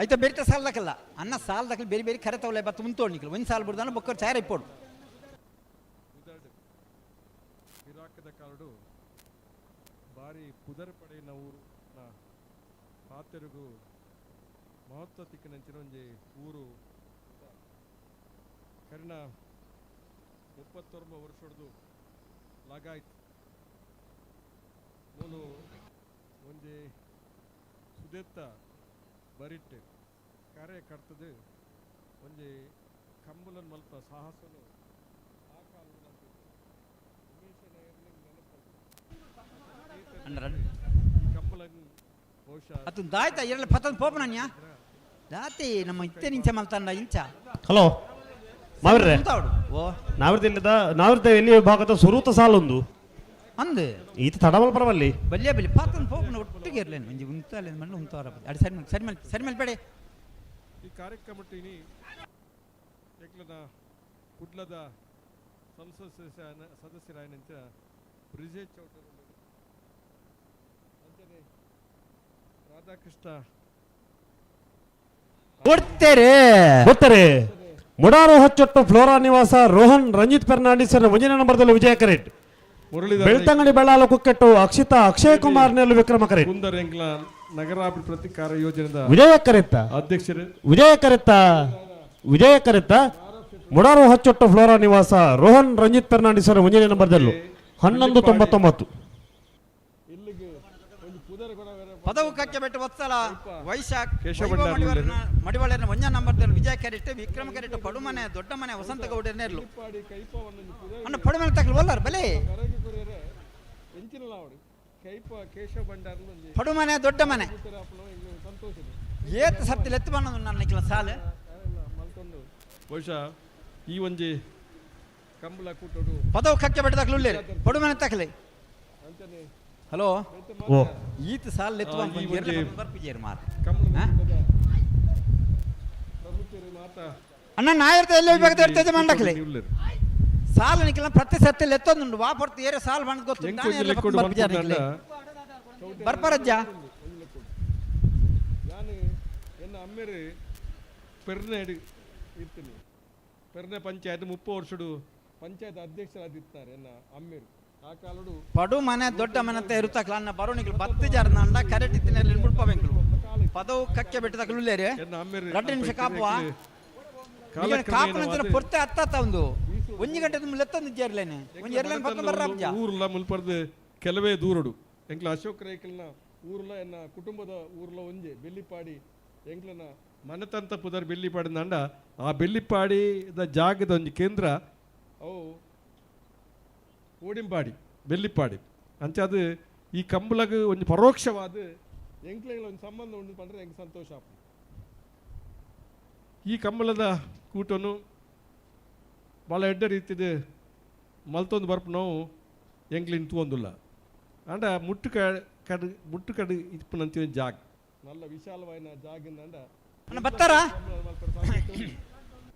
ಐತ ಬೇರೆ ಸಾಲ್ದಕ್ಕಲ್ಲ ಅನ್ನ ಸಾಲ್ದಕ್ಕಲ್ಲ ಬೇರೆ ಬೇರೆ ಕರೆ ತವಲೆ ಬತ್ತು ಮುಂತೋಡು ನಿಕ್ಕಲು ಒಂದು ಸಾಲ್ ಬಿಡ್ದಾನ ಬೊಕ್ಕರ್ ಚಾರ ಇಪ್ಪೋಡು. ಇರಾಕದ ಕಾಲಡು ಬಾರಿ ಪುದರ್ ಪಡೆಯಿನ ಊರು ಪಾತೆರುಗು ಮಹತ್ವ ತಿಕ್ಕಿನಂಚಿನ ಒಂಜಿ ಊರು. ಕರಿನ 39 ವರ್ಷಡ್ದು ಲಾಗಾಯ್ತು ಮೂಲು ಒಂಜಿ ಸುದೆತ್ತ ಬರಿಟ್ಟೆ ಕರೆ ಕರ್ತದೆ ಒಂಜಿ ಕಂಬುಲನ್ ಮಲ್ಪ ಸಾಹಸನು ಆ ಕಾಲದ ಕಂಬುಲನ್ ಬಹುಶಃ ಅದು ದಾಯ್ತ ಇರಲಿ ಪತನ್ ಪೋಪನನ್ಯ ದಾತಿ ನಮ್ಮ ಇತ್ತೆ ನಿಂಚ ಮಲ್ತಂಡ ಇಂಚ. ಹಲೋ ಮಾವಿರ್ರೆ. ಓ ನಾವಿರ್ದಿಲ್ಲದ ನಾವಿರ್ದ ಎಲ್ಲಿ ವಿಭಾಗದ ಸುರೂತ ಸಾಲೊಂದು ಅಂದು ಈತ ತಡಮಲ್ ಪರವಲ್ಲಿ ಬಲ್ಯ ಬಲಿ ಪಾತನ್ ಪೋಪನ ಒಟ್ಟಿಗೆ ಇರಲೇನು ಒಂಜಿ ಉಂತಾಲೆ ಮಣ್ಣು ಉಂತಾರ ಅಡಿ ಸರಿ ಮೇಲ್ ಸರಿ ಮೇಲ್ ಸರಿ ಮೇಲ್ ಬೇಡ. ಈ ಕಾರ್ಯಕ್ರಮಟ್ಟಿನಿ ಎಕ್ಲನ ಕುಡ್ಲದ ಸಂಸತ್ ಸದಸ್ಯರಾಯನಂಚ ಬ್ರಿಜೇಶ್ ಚೌಟರು ಅಂಚನೆ ರಾಧಾಕೃಷ್ಣ ಕೊಡ್ತೇರೆ ಗೊತ್ತಾರೆ. ಮುಡಾರು ಹಚ್ಚೊಟ್ಟು ಫ್ಲೋರಾ ನಿವಾಸ ರೋಹನ್ ರಂಜಿತ್ ಫೆರ್ನಾಂಡಿಸ್ ಮುಂದಿನ ನಂಬರ್ದಲ್ಲಿ ವಿಜಯ ಕರೇಟ್. ಮುರಳೀಧರ ಬೆಳ್ತಂಗಡಿ ಬೆಳ್ಳಾಲ ಕುಕ್ಕೆಟ್ಟು ಅಕ್ಷಿತಾ ಅಕ್ಷಯ್ ಕುಮಾರ್ ನೆಲ್ಲು ವಿಕ್ರಮ ಕರೇಟ್. ಕುಂದರ್ ಎಂಕ್ಲ ನಗರಾಭಿವೃದ್ಧಿ ಕಾರ್ಯ ಯೋಜನೆದ ವಿಜಯ ಕರೆತ್ತ ಅಧ್ಯಕ್ಷರು ವಿಜಯ ಕರೆತ್ತ ವಿಜಯ ಕರೆತ್ತ ಮುಡಾರು ಹಚ್ಚೊಟ್ಟು ಫ್ಲೋರಾ ನಿವಾಸ ರೋಹನ್ ರಂಜಿತ್ ಫೆರ್ನಾಂಡಿಸ್ ಮುಂದಿನ ನಂಬರ್ದಲ್ಲೂ 11:99. ಪದವು ಕಕ್ಕೆ ಬೆಟ್ಟು ವತ್ಸಲ ವೈಶಾಖ್ ಕೇಶವ ಭಂಡಾರಿ ಮಡಿವಾಳರ ಒಂಜ ನಂಬರ್ ವಿಜಯ ಕ್ಯಾರೆಟ್ ವಿಕ್ರಮ ಕ್ಯಾರೆಟ್ ಪಡುಮನೆ ದೊಡ್ಡ ಮನೆ ವಸಂತ ಗೌಡ ನೇರ್ಲು ಅಣ್ಣ ಪಡುಮನೆ ತಕಲ್ ಒಲ್ಲಾರ ಬಲೆ ಪಡುಮನೆ ದೊಡ್ಡ ಮನೆ ಏತ್ ಸರ್ತಿ ಲೆತ್ತು ಬನ್ನದು ನನ್ನ ನಿಕ್ಲ ಸಾಲು ಬಹುಶಃ ಈ ಒಂಜಿ ಕಂಬಳ ಕೂಟಡು ಪದವು ಕಕ್ಕೆ ಬೆಟ್ಟು ತಕಲು ಉಳ್ಳೇರು ಪಡುಮನೆ ತಕಲೆ. ಹಲೋ ಓ ಈತ ಸಾಲ್ ಲೆತ್ತು ಈ ಒಂಜಿ ಮಾರ್ ಪ್ರಮುಖರು ಮಾತಾ ಅಣ್ಣ ನಾಯರ್ತ ಎಲ್ಲಿ ವಿಭಾಗದ ಇರ್ತದೆ ಮಂಡಕ್ಲೆ ಸಾಲು ನಿಕ್ಲ ಪ್ರತಿ ಸರ್ತಿ ಲೆತ್ತೊಂದುಂಡು ವಾ ಪೊರ್ತು ಏರೆ ಸಾಲು ಬಣ್ಣದ ಗೊತ್ತು ಎಂಕೊಂಜಿ ಲೆಕ್ಕೊಡು ಮಲ್ಪುಂಡ ಬರ್ಪರಜ್ಜ ಯಾನು ಎನ್ನ ಅಮ್ಮೆರು ಪೆರ್ನೆ ಇರ್ತೀನಿ ಪೆರ್ನೆ ಪಂಚಾಯತ್ 30 ವರ್ಷಡು ಪಂಚಾಯತ್ ಅಧ್ಯಕ್ಷರಾದಿತ್ತಾರೆ ಎನ್ನ ಅಮ್ಮೆರು ಆ ಕಾಲಡು. ಪಡು ಮನೆ ದೊಡ್ಡ ಮನೆ ಅಂತ ಇರುತ್ತಕ್ಲ ಅನ್ನ ಬರೋಣಿಗಳು ಬತ್ತು ಜಾರ್ನ ಕರೆಕ್ಟ್ ಇತ್ತಿನಲ್ಲಿ ಮುಡ್ಪವೆಂಕಲು ಪದವು ಕಕ್ಕೆ ಬೆಟ್ಟ ತಕಲುಲ್ಲೇರೆ 2 ನಿಮಿಷ ಕಾಪುವ ಕಾಪುನ ಪೊರ್ತೆ ಅತ್ತ ಒಂದು ಒಂಜಿ ಗಂಟೆ ತುಂಬ ಲೆತ್ತೊಂದು ಜೇರ್ಲೇನೆ ಒಂಜಿ ಎರ್ಲೇನೆ ಪಕ್ಕ ಬರ್ರಾಬ್ಜ ಊರ್ಲ ಮುಲ್ಪರ್ದು ಕೆಲವೇ ದೂರಡು ಎಂಕ್ಲ ಅಶೋಕ್ ರೈಕಲ್ನ ಊರ್ಲ ಎನ್ನ ಕುಟುಂಬದ ಊರ್ಲ ಒಂಜೆ ಬೆಲ್ಲಿಪಾಡಿ ಎಂಕ್ಲನ ಮನೆತಂತ ಪುದರ್ ಬೆಲ್ಲಿಪಾಡಿ ಅಂಡ ಆ ಬೆಲ್ಲಿಪಾಡಿದ ಜಾಗದ ಒಂಜಿ ಕೇಂದ್ರ ಅವು ಓಡಿಂಬಾಡಿ ಬೆಲ್ಲಿಪಾಡಿ ಅಂಚ ಅದು ಈ ಕಂಬಳಗ್ ಒಂಜಿ ಪರೋಕ್ಷವಾದ ಎಂಕ್ಲೆಗಳ ಒಂದು ಸಂಬಂಧ ಉಂಡು ಪಂಡ್ರೆ ಎಂಕ್ ಸಂತೋಷ ಆಪುಂಡು. ಈ ಕಂಬಳದ ಕೂಟನು ಭಾಳ ಎಡ್ಡೆ ರೀತಿದ ಮಲ್ತೊಂದು ಬರ್ಪು ನಾವು ಎಂಕ್ಲಿನ್ ತೂವೊಂದುಲ್ಲ ಅಂಡ ಮುಟ್ಟು ಕಡು ಮುಟ್ಟು ಕಡು ಇಪ್ಪುನಂಚಿನ ಜಾಗ ನಲ್ಲ ವಿಶಾಲವಾಯಿನ ಜಾಗಿಂದ ಅಂಡ ಅಣ್ಣ ಬತ್ತಾರಾ?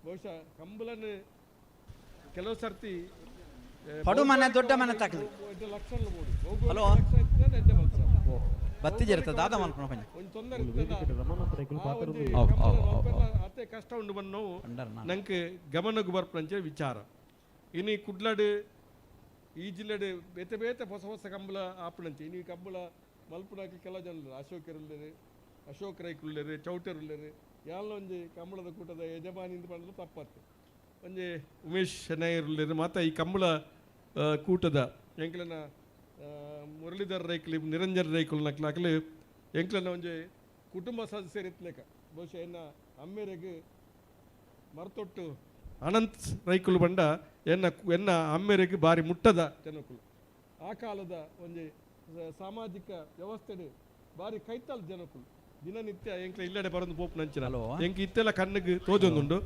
ಬಹುಶಃ ಕಂಬಳನ ಕೆಲವು ಸರ್ತಿ ಪಡು ಮನೆ ದೊಡ್ಡ ಮನೆ ತಕಲಿ. ಹಲೋ ಬತ್ತಿ ಜರುತ್ತ ದಾದ ಮಲ್ಪನ ಪಂಜ ಒಂಜಿ ತೊಂದರೆ ಅತ್ತೆ ಕಷ್ಟ ಉಂಡು ಬಂದು ನೋವು ನಂಗೆ ಗಮನಕ್ಕೆ ಬರ್ಪಂಚ ವಿಚಾರ. ಇನ್ನು ಈ ಕುಡ್ಲಡು ಈ ಜಿಲ್ಲೆಡು ಬೇತೆ ಬೇತೆ ಹೊಸ ಹೊಸ ಕಂಬಳ ಆಪಣಂಚೆ ಇನ್ನು ಈ ಕಂಬಳ ಮಲ್ಪುನಾಕಿ ಕೆಲವು ಜನ ಅಶೋಕರುಳ್ಳೇರು ಅಶೋಕ್ ರೈಕುಳ್ಳೇರು ಚೌಟರುಳ್ಳೇರು ಯಾಲ ಒಂಜಿ ಕಂಬಳದ ಕೂಟದ ಯಜಮಾನಿಂದ ಪಂಡಲು ತಪ್ಪತ್ತು ಒಂಜಿ ಉಮೇಶ್ ನಾಯರುಳ್ಳೇರು ಮಾತ ಈ ಕಂಬಳ ಕೂಟದ ಎಂಕ್ಲನ ಮುರಳೀಧರ್ ರೈಕ್ಲಿ ನಿರಂಜನ್ ರೈಕುಲ್ ನಕ್ಲಾಕ್ಲಿ ಎಂಕ್ಲನ ಒಂಜಿ ಕುಟುಂಬ ಸದಸ್ಯರಿತ್ಲೇಕ ಬಹುಶಃ ಎನ್ನ ಅಮ್ಮೇರೆಗ್ ಮರ್ತೊಟ್ಟು ಅನಂತ್ ರೈಕುಲು ಬಂಡ ಎನ್ನ ಎನ್ನ ಅಮ್ಮೇರೆಗ್ ಬಾರಿ ಮುಟ್ಟದ ಜನಕುಲು. ಆ ಕಾಲದ ಒಂಜಿ ಸಾಮಾಜಿಕ ವ್ಯವಸ್ಥೆ ಬಾರಿ ಕೈತಲ್ ಜನಕುಲು ದಿನನಿತ್ಯ ಎಂಕ್ಲ ಇಲ್ಲಡೆ ಬರೊಂದು ಪೋಪುನಂಚಿನ ಎಂಕ್ ಇತ್ತೆಲ್ಲ ಕಣ್ಣಿಗೆ ತೋಜೊಂದುಂಡು.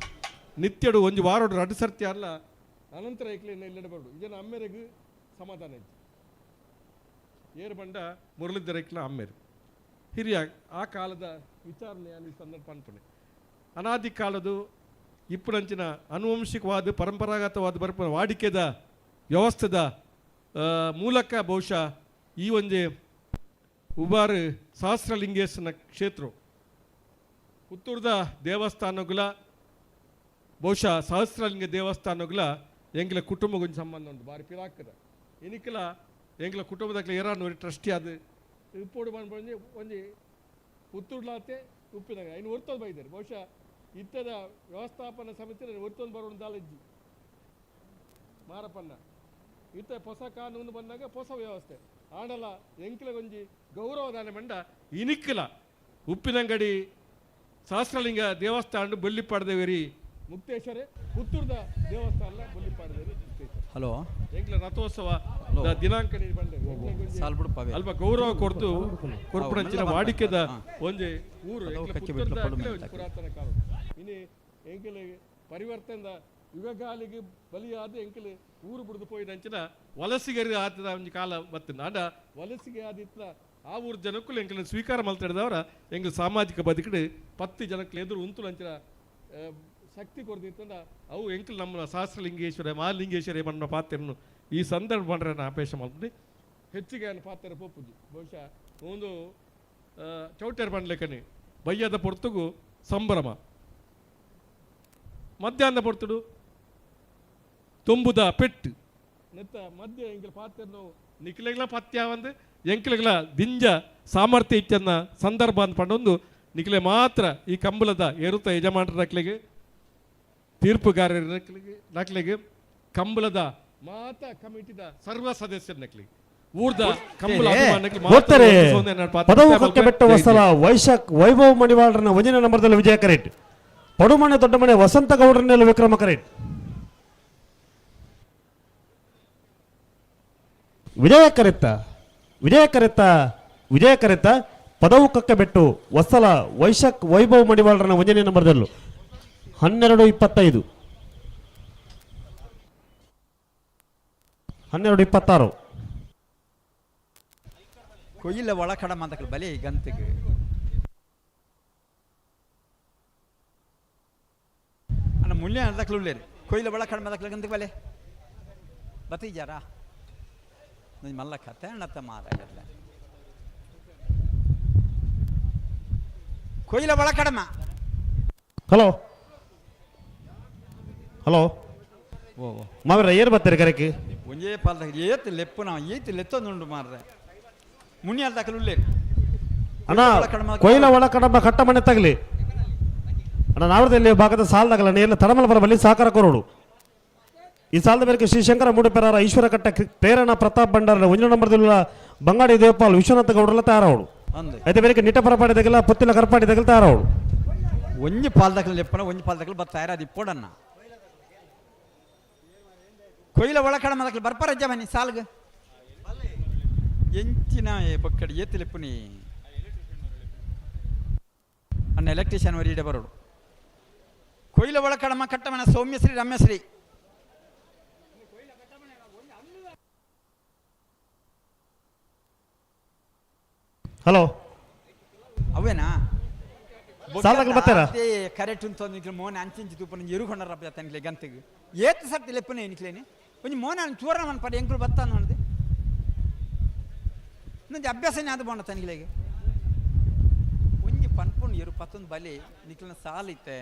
ನಿತ್ಯಡು ಒಂಜಿ ವಾರೋಡು ರಡ್ಡು ಸರ್ತಿ ಅಲ್ಲ ಅನಂತರ ಎಂಕ್ಲೆ ಇಲ್ಲಡೆ ಬರೋಡು ಇದನ್ನ ಅಮ್ಮೇರೆಗ್ ಸಮಾಧಾನ ಇತ್ತು. ಏರು ಬಂಡ ಮುರಳಿದ್ದರ ಐಕ್ಲ ಅಮ್ಮೇರು ಹಿರಿಯ ಆ ಕಾಲದ ವಿಚಾರಣೆ ಈ ಸಂದರ್ಭ ಅನ್ಪಣೆ. ಅನಾದಿ ಕಾಲದ ಇಪ್ಪುನಂಚಿನ ಅನುವಂಶಿಕವಾದ ಪರಂಪರಾಗತವಾದ ಬರ್ಪ ವಾಡಿಕೆದ ವ್ಯವಸ್ಥೆದ ಮೂಲಕ ಬಹುಶಃ ಈ ಒಂಜಿ ಉಬಾರು ಸಹಸ್ರಲಿಂಗೇಶ್ವರನ ಕ್ಷೇತ್ರ ಪುತ್ತೂರ್ದ ದೇವಸ್ಥಾನಗಳ ಬಹುಶಃ ಸಹಸ್ರಲಿಂಗ ದೇವಸ್ಥಾನಗಳ ಎಂಗ್ಲ ಕುಟುಂಬ ಸಂಬಂಧ ಉಂಟು ಬಾರಿ ಪಿರಾಕದ ಇನಿಕಲ ಎಂಗ್ಲ ಕುಟುಂಬದಕ್ಲ ಏರಾನು ಟ್ರಸ್ಟಿ ಅದು ಇಪ್ಪೋಡು ಬಂದು ಒಂಜಿ ಪುತ್ತೂರ್ಲಾತೆ ಉಪ್ಪಿನಾಗ ಇನ್ನು ಒರ್ತೊಂದು ಬೈದಾರೆ. ಬಹುಶಃ ಇತ್ತದ ವ್ಯವಸ್ಥಾಪನಾ ಸಮಿತಿ ಒರ್ತೊಂದು ಬರೋಣ ದಾಲಜ್ಜಿ ಮಾರಪ್ಪಣ್ಣ ಇತ್ತ ಹೊಸ ಕಾನೂನು ಬಂದಾಗ ಹೊಸ ವ್ಯವಸ್ಥೆ ಆಡಲ ಎಂಕ್ಲ ಒಂಜಿ ಗೌರವದಾನ ಮಂಡ ಇನಿಕ್ಕಲ ಉಪ್ಪಿನಂಗಡಿ ಸಹಸ್ರಲಿಂಗ ದೇವಸ್ಥಾನ ಬೊಲ್ಲಿಪಾಡದೇವರಿ ಮುಕ್ತೇಶ್ವರೇ ಪುತ್ತೂರ್ದ ದೇವಸ್ಥಾನ ಬೊಲ್ಲಿಪಾಡದೇವರಿ ಮುಕ್ತೇಶ್ವರ. ಹಲೋ ಎಂಕ್ಲ ರಥೋತ್ಸವ ದಿನಾಂಕ ಅಲ್ಪ ಗೌರವ ಕೊಡ್ತು ಕೊರ್ಪುನಂಚಿನ ವಾಡಿಕೆದ ಒಂಜಿ ಊರು ಪುರಾತನ ಕಾಲ. ಇನಿ ಎಂಕಲೆ ಪರಿವರ್ತನದ ಯುಗಗಾಲಿಗೆ ಬಲಿಯಾದ ಎಂಕಲೆ ಊರು ಬಿಡ್ದು ಪೋಯಿನಂಚಿನ ವಲಸಿಗರಿ ಆತದ ಒಂಜಿ ಕಾಲ ಬತ್ತಿನ ಆಂಡ ವಲಸಿಗೆ ಆದಿತ್ನ ಆ ಊರು ಜನಕ್ಕೂ ಎಂಕಲೆ ಸ್ವೀಕಾರ ಮಲ್ತಿಡ್ದವರ ಎಂಕಲ್ ಸಾಮಾಜಿಕ ಬದುಕಡೆ 10 ಜನಕ್ಕೆ ಎದುರು ಉಂತುಲಂಚಿನ ಶಕ್ತಿ ಕೊರ್ದಿತ್ತಂದ ಅವು ಎಂಕಲ್ ನಮ್ಮ ಸಹಸ್ರಲಿಂಗೇಶ್ವರ ಮಹಾಲಿಂಗೇಶ್ವರ ಬಣ್ಣ ಪಾತ್ರನು ಈ ಸಂದರ್ಭ ಬಂದ್ರೆ ನಾನು ಅಪೇಕ್ಷೆ ಮಾಡ್ತೀನಿ. ಹೆಚ್ಚಿಗೆ ಅವನ ಪಾತ್ರ ಪೋಪುಜಿ ಬಹುಶಃ ಒಂದು ಚೌಟೇರ್ ಬಂಡ್ಲೆಕನೆ ಬಯ್ಯದ ಪೊರ್ತುಗು ಸಂಭ್ರಮ, ಮಧ್ಯಾಹ್ನ ಪೊರ್ತುಡು ತುಂಬುದ ಪೆಟ್ಟು ನೆತ್ತ ಮಧ್ಯ ಎಂಕಲ್ ಪಾತ್ರನು ನಿಕ್ಲೆಗ್ಲ ಪತ್ಯ ಒಂದು ಎಂಕ್ಲೆಗ್ಲ ದಿಂಜ ಸಾಮರ್ಥ್ಯ ಇಚ್ಚನ್ನ ಸಂದರ್ಭ ಅಂತ ಪಂಡೊಂದು ನಿಕ್ಲೆ ಮಾತ್ರ ಈ ಕಂಬಳದ ಏರುತ್ತ ಯಜಮಾನರ ನಕ್ಲೆಗೆ ತೀರ್ಪುಗಾರರ ನಕ್ಲೆಗೆ ಕಂಬಳದ ಮಾತಾ ಕಮಿಟಿದ ಸರ್ವ ಸದಸ್ಯರ ನಕ್ಲಿಗೆ ಊರ್ದ ಕಂಬಳ ಪದವು ಕಕ್ಕೆ ವಸಲ ವೈಶಾಖ್ ವೈಭವ್ ಮಣಿವಾಳರನ್ನ ಒಂದನೇ ನಂಬರ್ದಲ್ಲಿ ವಿಜಯ ಕರೇಟ್, ಪಡುಮನೆ ದೊಡ್ಡಮನೆ ವಸಂತ ಗೌಡರನ್ನೆಲ್ಲ ವಿಕ್ರಮ ಕರೇಟ್. ವಿಜಯ ಕರೆತ್ತ ವಿಜಯ ಕರೆತ್ತ ವಿಜಯ ಕರೆತ್ತ ಪದವು ಕಕ್ಕಬೆಟ್ಟು ವತ್ಸಲ ವೈಶಾಖ್ ವೈಭವ್ ಮಡಿವಾಳರನ್ನ ಒಂದನೇ ನಂಬರ್ದಲ್ಲೂ 12:25 12:26. ಕೊಯ್ಯಿಲ್ಲ ಒಳಕಡ ಮಂದಕಲ್ ಬಲಿ ಗಂತಿಗೆ ಅಣ್ಣ ಮುಲ್ಯ ಅರ್ಧಕ್ಲು ಉಳ್ಳೇರಿ ಕೊಯ್ಲ ಒಳಕಡ ಮಂದಕಲ್ ಗಂತಿಗೆ ಬಲೆ ಬತ್ತೀಜಾರಾ ಮಲ್ಲ ಕತೆ ಅಣ್ಣತ್ತ ಮಾತಾಡಲ್ಲ ಕೊಯ್ಲ ಒಳಕಡಮ. ಹಲೋ ಹಲೋ ಓ ಮಾವಿರ ಏರು ಬರ್ತೀರಿ ಕರೆಕ್ ಒಂಜೇ ಪಾಲ್ದ ಏತ್ ಲೆಪ್ಪು ನಾವು ಏತ್ ಲೆತ್ತೊಂದುಂಡು ಮಾರ್ರೆ ಮುನ್ಯಾಲ್ ದಾಖಲು ಉಳ್ಳೇರಿ ಅಣ್ಣ ಕೊಯ್ಲ ಒಳಕಡಮ ಕಟ್ಟ ಮನೆ ತಗಲಿ ಅಣ್ಣ ನಾವರದಲ್ಲಿ ಭಾಗದ ಸಾಲದಾಗಲ್ಲ ನೇರ್ಲ ತಡಮಲ ಬರಬಲ್ಲಿ ಸಹಕಾರ ಕೊರೋಡು. ಈ ಸಾಲದ ಮೇರೆಗೆ ಶ್ರೀಶಂಕರ ಮೂಡುಪೆರಾರ ಈಶ್ವರ ಕಟ್ಟ ಪ್ರೇರಣಾ ಪ್ರತಾಪ್ ಭಂಡಾರ ಒಂಜು ನಂಬರ್ದಿಲ್ಲ ಬಂಗಾಡಿ ದೇವಪಾಲ್ ವಿಶ್ವನಾಥ ಗೌಡರಲ್ಲ ತಯಾರಾವಡು. అయితే ಮೇರೆಗೆ ನಿಟ್ಟ ಪರಪಾಡಿ ತಗಲ ಪೊತ್ತಿಲ ಕರಪಾಡಿ ತಗಲ ತಯಾರಾವಡು. ಒಂಜಿ ಪಾಲ್ದಕಲ್ ಲೆಪ್ಪನ ಒಂಜಿ ಪಾಲ್ದಕಲ್ ಬತ್ತ ತಯಾರಾದ ಇಪ್ಪೋಡಣ್ಣ ಕೊಯ್ಲ ಒಳಕಡ ಮದಕಲ್ ಬರ್ಪರ ಜಮನಿ ಸಾಲ್ಗ ಎಂಚಿನ ಬೊಕ್ಕಡಿ ಏತ್ ಲೆಪ್ಪುನಿ ಅಣ್ಣ ಎಲೆಕ್ಟ್ರಿಷಿಯನ್ ವರೀಡೆ ಬರೋಡು. ಕೊಯ್ಲ ಒಳಕಡಮ ಕಟ್ಟಮನ ಸೌಮ್ಯಶ್ರೀ ರಮ್ಯಶ್ರೀ ಹಲೋ ಅವೇನಾ ಸಾಲದಾಗಲು ಬರ್ತಾರಾ ಕರೆಕ್ಟ್ ಉಂಟು ನಿಕ್ಲೆ ಮೋನೆ ಅಂಚಿಂಚಿ ತೂಪನ ಎರುಕೊಂಡರಪ್ಪ ತನ್ಲೆ ಗಂತಿಗೆ ಏತ್ ಸರ್ತಿ ಲೆಪ್ಪನೆ ನಿಕ್ಲೇನೆ ಒಂಜಿ ಮೋನೆ ಚೂರ ಮನ್ಪಡೆ ಎಂಕುಲು ಬತ್ತಾನ ನೋಡಿದೆ ನಂಜಿ ಅಭ್ಯಾಸನೇ ಅದು ಬೋಣ ತನ್ಗಿಲೆಗೆ ಒಂಜಿ ಪನ್ಪುಂಡು ಎರು ಪತ್ತೊಂದು ಬಲಿ ನಿಕ್ಲನ ಸಾಲಿತ್ತೆ.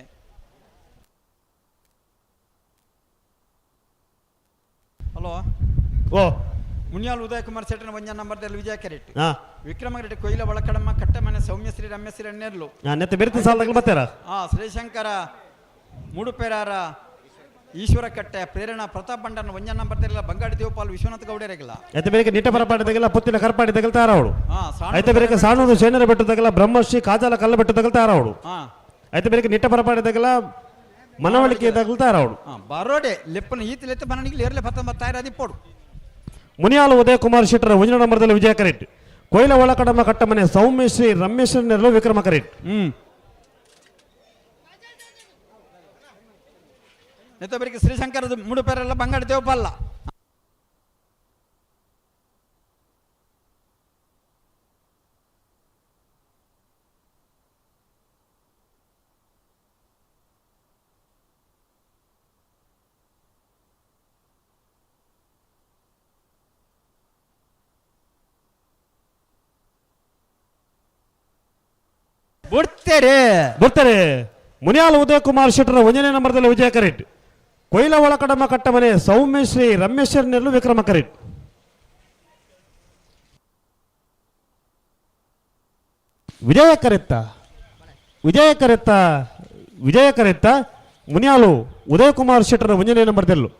ಹಲೋ ಓ ಮುನಿಯಾಲ್ ಉದಯ ಕುಮಾರ್ ಶೆಟ್ಟನ ಒಂಜ ನಂಬರ್ದಲ್ಲಿ ವಿಜಯ ಕೆರೆಟ್ ವಿಕ್ರಮ ರೆಡ್ಡಿ ಕೊಯ್ಲ ಒಳಕಡಮ್ಮ ಕಟ್ಟಮನೆ ಸೌಮ್ಯಶ್ರೀ ರಮ್ಯಶ್ರೀ ಅಣ್ಣೆರ್ಲು ನೆತ್ತ ಬೆರ್ತಿ ಸಾಲದಾಗಲು ಬರ್ತಾರಾ ಶ್ರೀಶಂಕರ ಮೂಡುಪೆರಾರ ಈಶ್ವರಕಟ್ಟೆ ಪ್ರೇರಣಾ ಪ್ರತಾಪ್ ಭಂಡಾರನ ಒಂಜ ನಂಬರ್ ತೆರಲ ಬಂಗಾಡಿ ದೇವಪಾಲ್ ವಿಶ್ವನಾಥ್ ಗೌಡರಿಗಲ. ಐತೆ ಬೇರೆ ನಿಟ್ಟ ಪರಪಾಡಿ ಪುತ್ತಿನ ಕರ್ಪಾಡಿ ತಗಲ್ ತಯಾರಾವಡು. ಹಾ, ಐತೆ ಬೇರೆ ಸಾಣೂರು ಸೇನರ ಬೆಟ್ಟ ತಗಲ ಬ್ರಹ್ಮಶ್ರೀ ಕಾಜಾಲ ಕಲ್ಲ ಬೆಟ್ಟ ತಗಲ್ ತಯಾರಾವಡು. ಐತೆ ಬೇರೆ ನಿಟ್ಟ ಪರಪಾಡಿ ತಗಲ ಮನವಳಿಕೆ ತಗಲ್ ತಯಾರಾವಡು. ಬರೋಡೆ ಲೆಪ್ಪನ ಈತ ಲೆತ್ತ ಬನನಿಗೆ ಏರ್ಲೆ ಪತ್ತೊಂಬತ್ತು ತಯಾರಾದಿ ಪೋಡು. ಮುನಿಯಾಲು ಉದಯ ಕುಮಾರ್ ಶೆಟ್ಟರ ಒಂಜನ ನಂಬರ್ದಲ್ಲಿ ವಿಜಯ ಕರೆಟ್. ಕೊಯ್ಲ ಒಳಕಡಮ ಕಟ್ಟಮನೆ ಸೌಮ್ಯಶ್ರೀ ರಮೇಶ್ ನೆರಳು ವಿಕ್ರಮ ಕರೆಟ್. ನೆತ್ತಬರಿಗೆ ಶ್ರೀಶಂಕರದ ಮುಡುಪೆರೆಲ್ಲ ಬಂಗಾಡಿ ದೇವಪಲ್ಲ. ಬರ್ತಾರೆ ಬರ್ತಾರೆ. ಮುನಿಯಾಲ್ ಉದಯ ಕುಮಾರ್ ಶೆಟ್ಟರ ಒಂದನೇ ನಂಬರ್ದಲ್ಲಿ ವಿಜಯ ಕರೆಟ್. ಕೊಯ್ಲ ಒಳಕಡಮ ಕಟ್ಟಮನೆ ಸೌಮ್ಯಶ್ರೀ ರಮೇಶ್ವರ್ ನೆರಳು ವಿಕ್ರಮ ಕರೆಟ್. ವಿಜಯ ಕರೆತ್ತ ವಿಜಯ ಕರೆತ್ತ ವಿಜಯ ಕರೆತ್ತ ಮುನಿಯಾಲು ಉದಯ ಕುಮಾರ್ ಶೆಟ್ಟರ ಒಂದನೇ ನಂಬರ್ದಲ್ಲೂ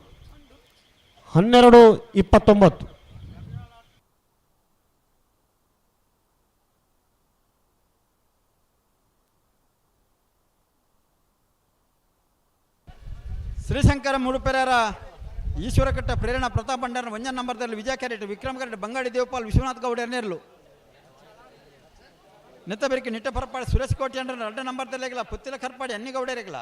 12:29. ಶ್ರೀಶಂಕರ ಮುಡುಪೆರರ ಈಶ್ವರಕಟ್ಟ ಪ್ರೇರಣಾ ಪ್ರತಾಪ್ ಭಂಡಾರ ಒಂಜನ ನಂಬರ್ದಲ್ಲಿ ವಿಜಯ ಕ್ಯಾರೆಟ್ ವಿಕ್ರಮ್ ಕ್ಯಾರೆಟ್ ಬಂಗಾಡಿ ದೇವಪಾಲ್ ವಿಶ್ವನಾಥ್ ಗೌಡ ನೆರಳು. ನೆತ್ತಬೆರಿಕೆ ನಿಟ್ಟ ಪರಪಾಡಿ ಸುರೇಶ್ ಕೋಟಿ ಅಂದ್ರೆ ಎರಡನೇ ನಂಬರ್ದಲ್ಲಾಗಿಲ್ಲ ಪುತ್ತಿಲ ಕರ್ಪಾಡಿ ಅನ್ನಿಗೌಡರಿಗಿಲ್ಲ.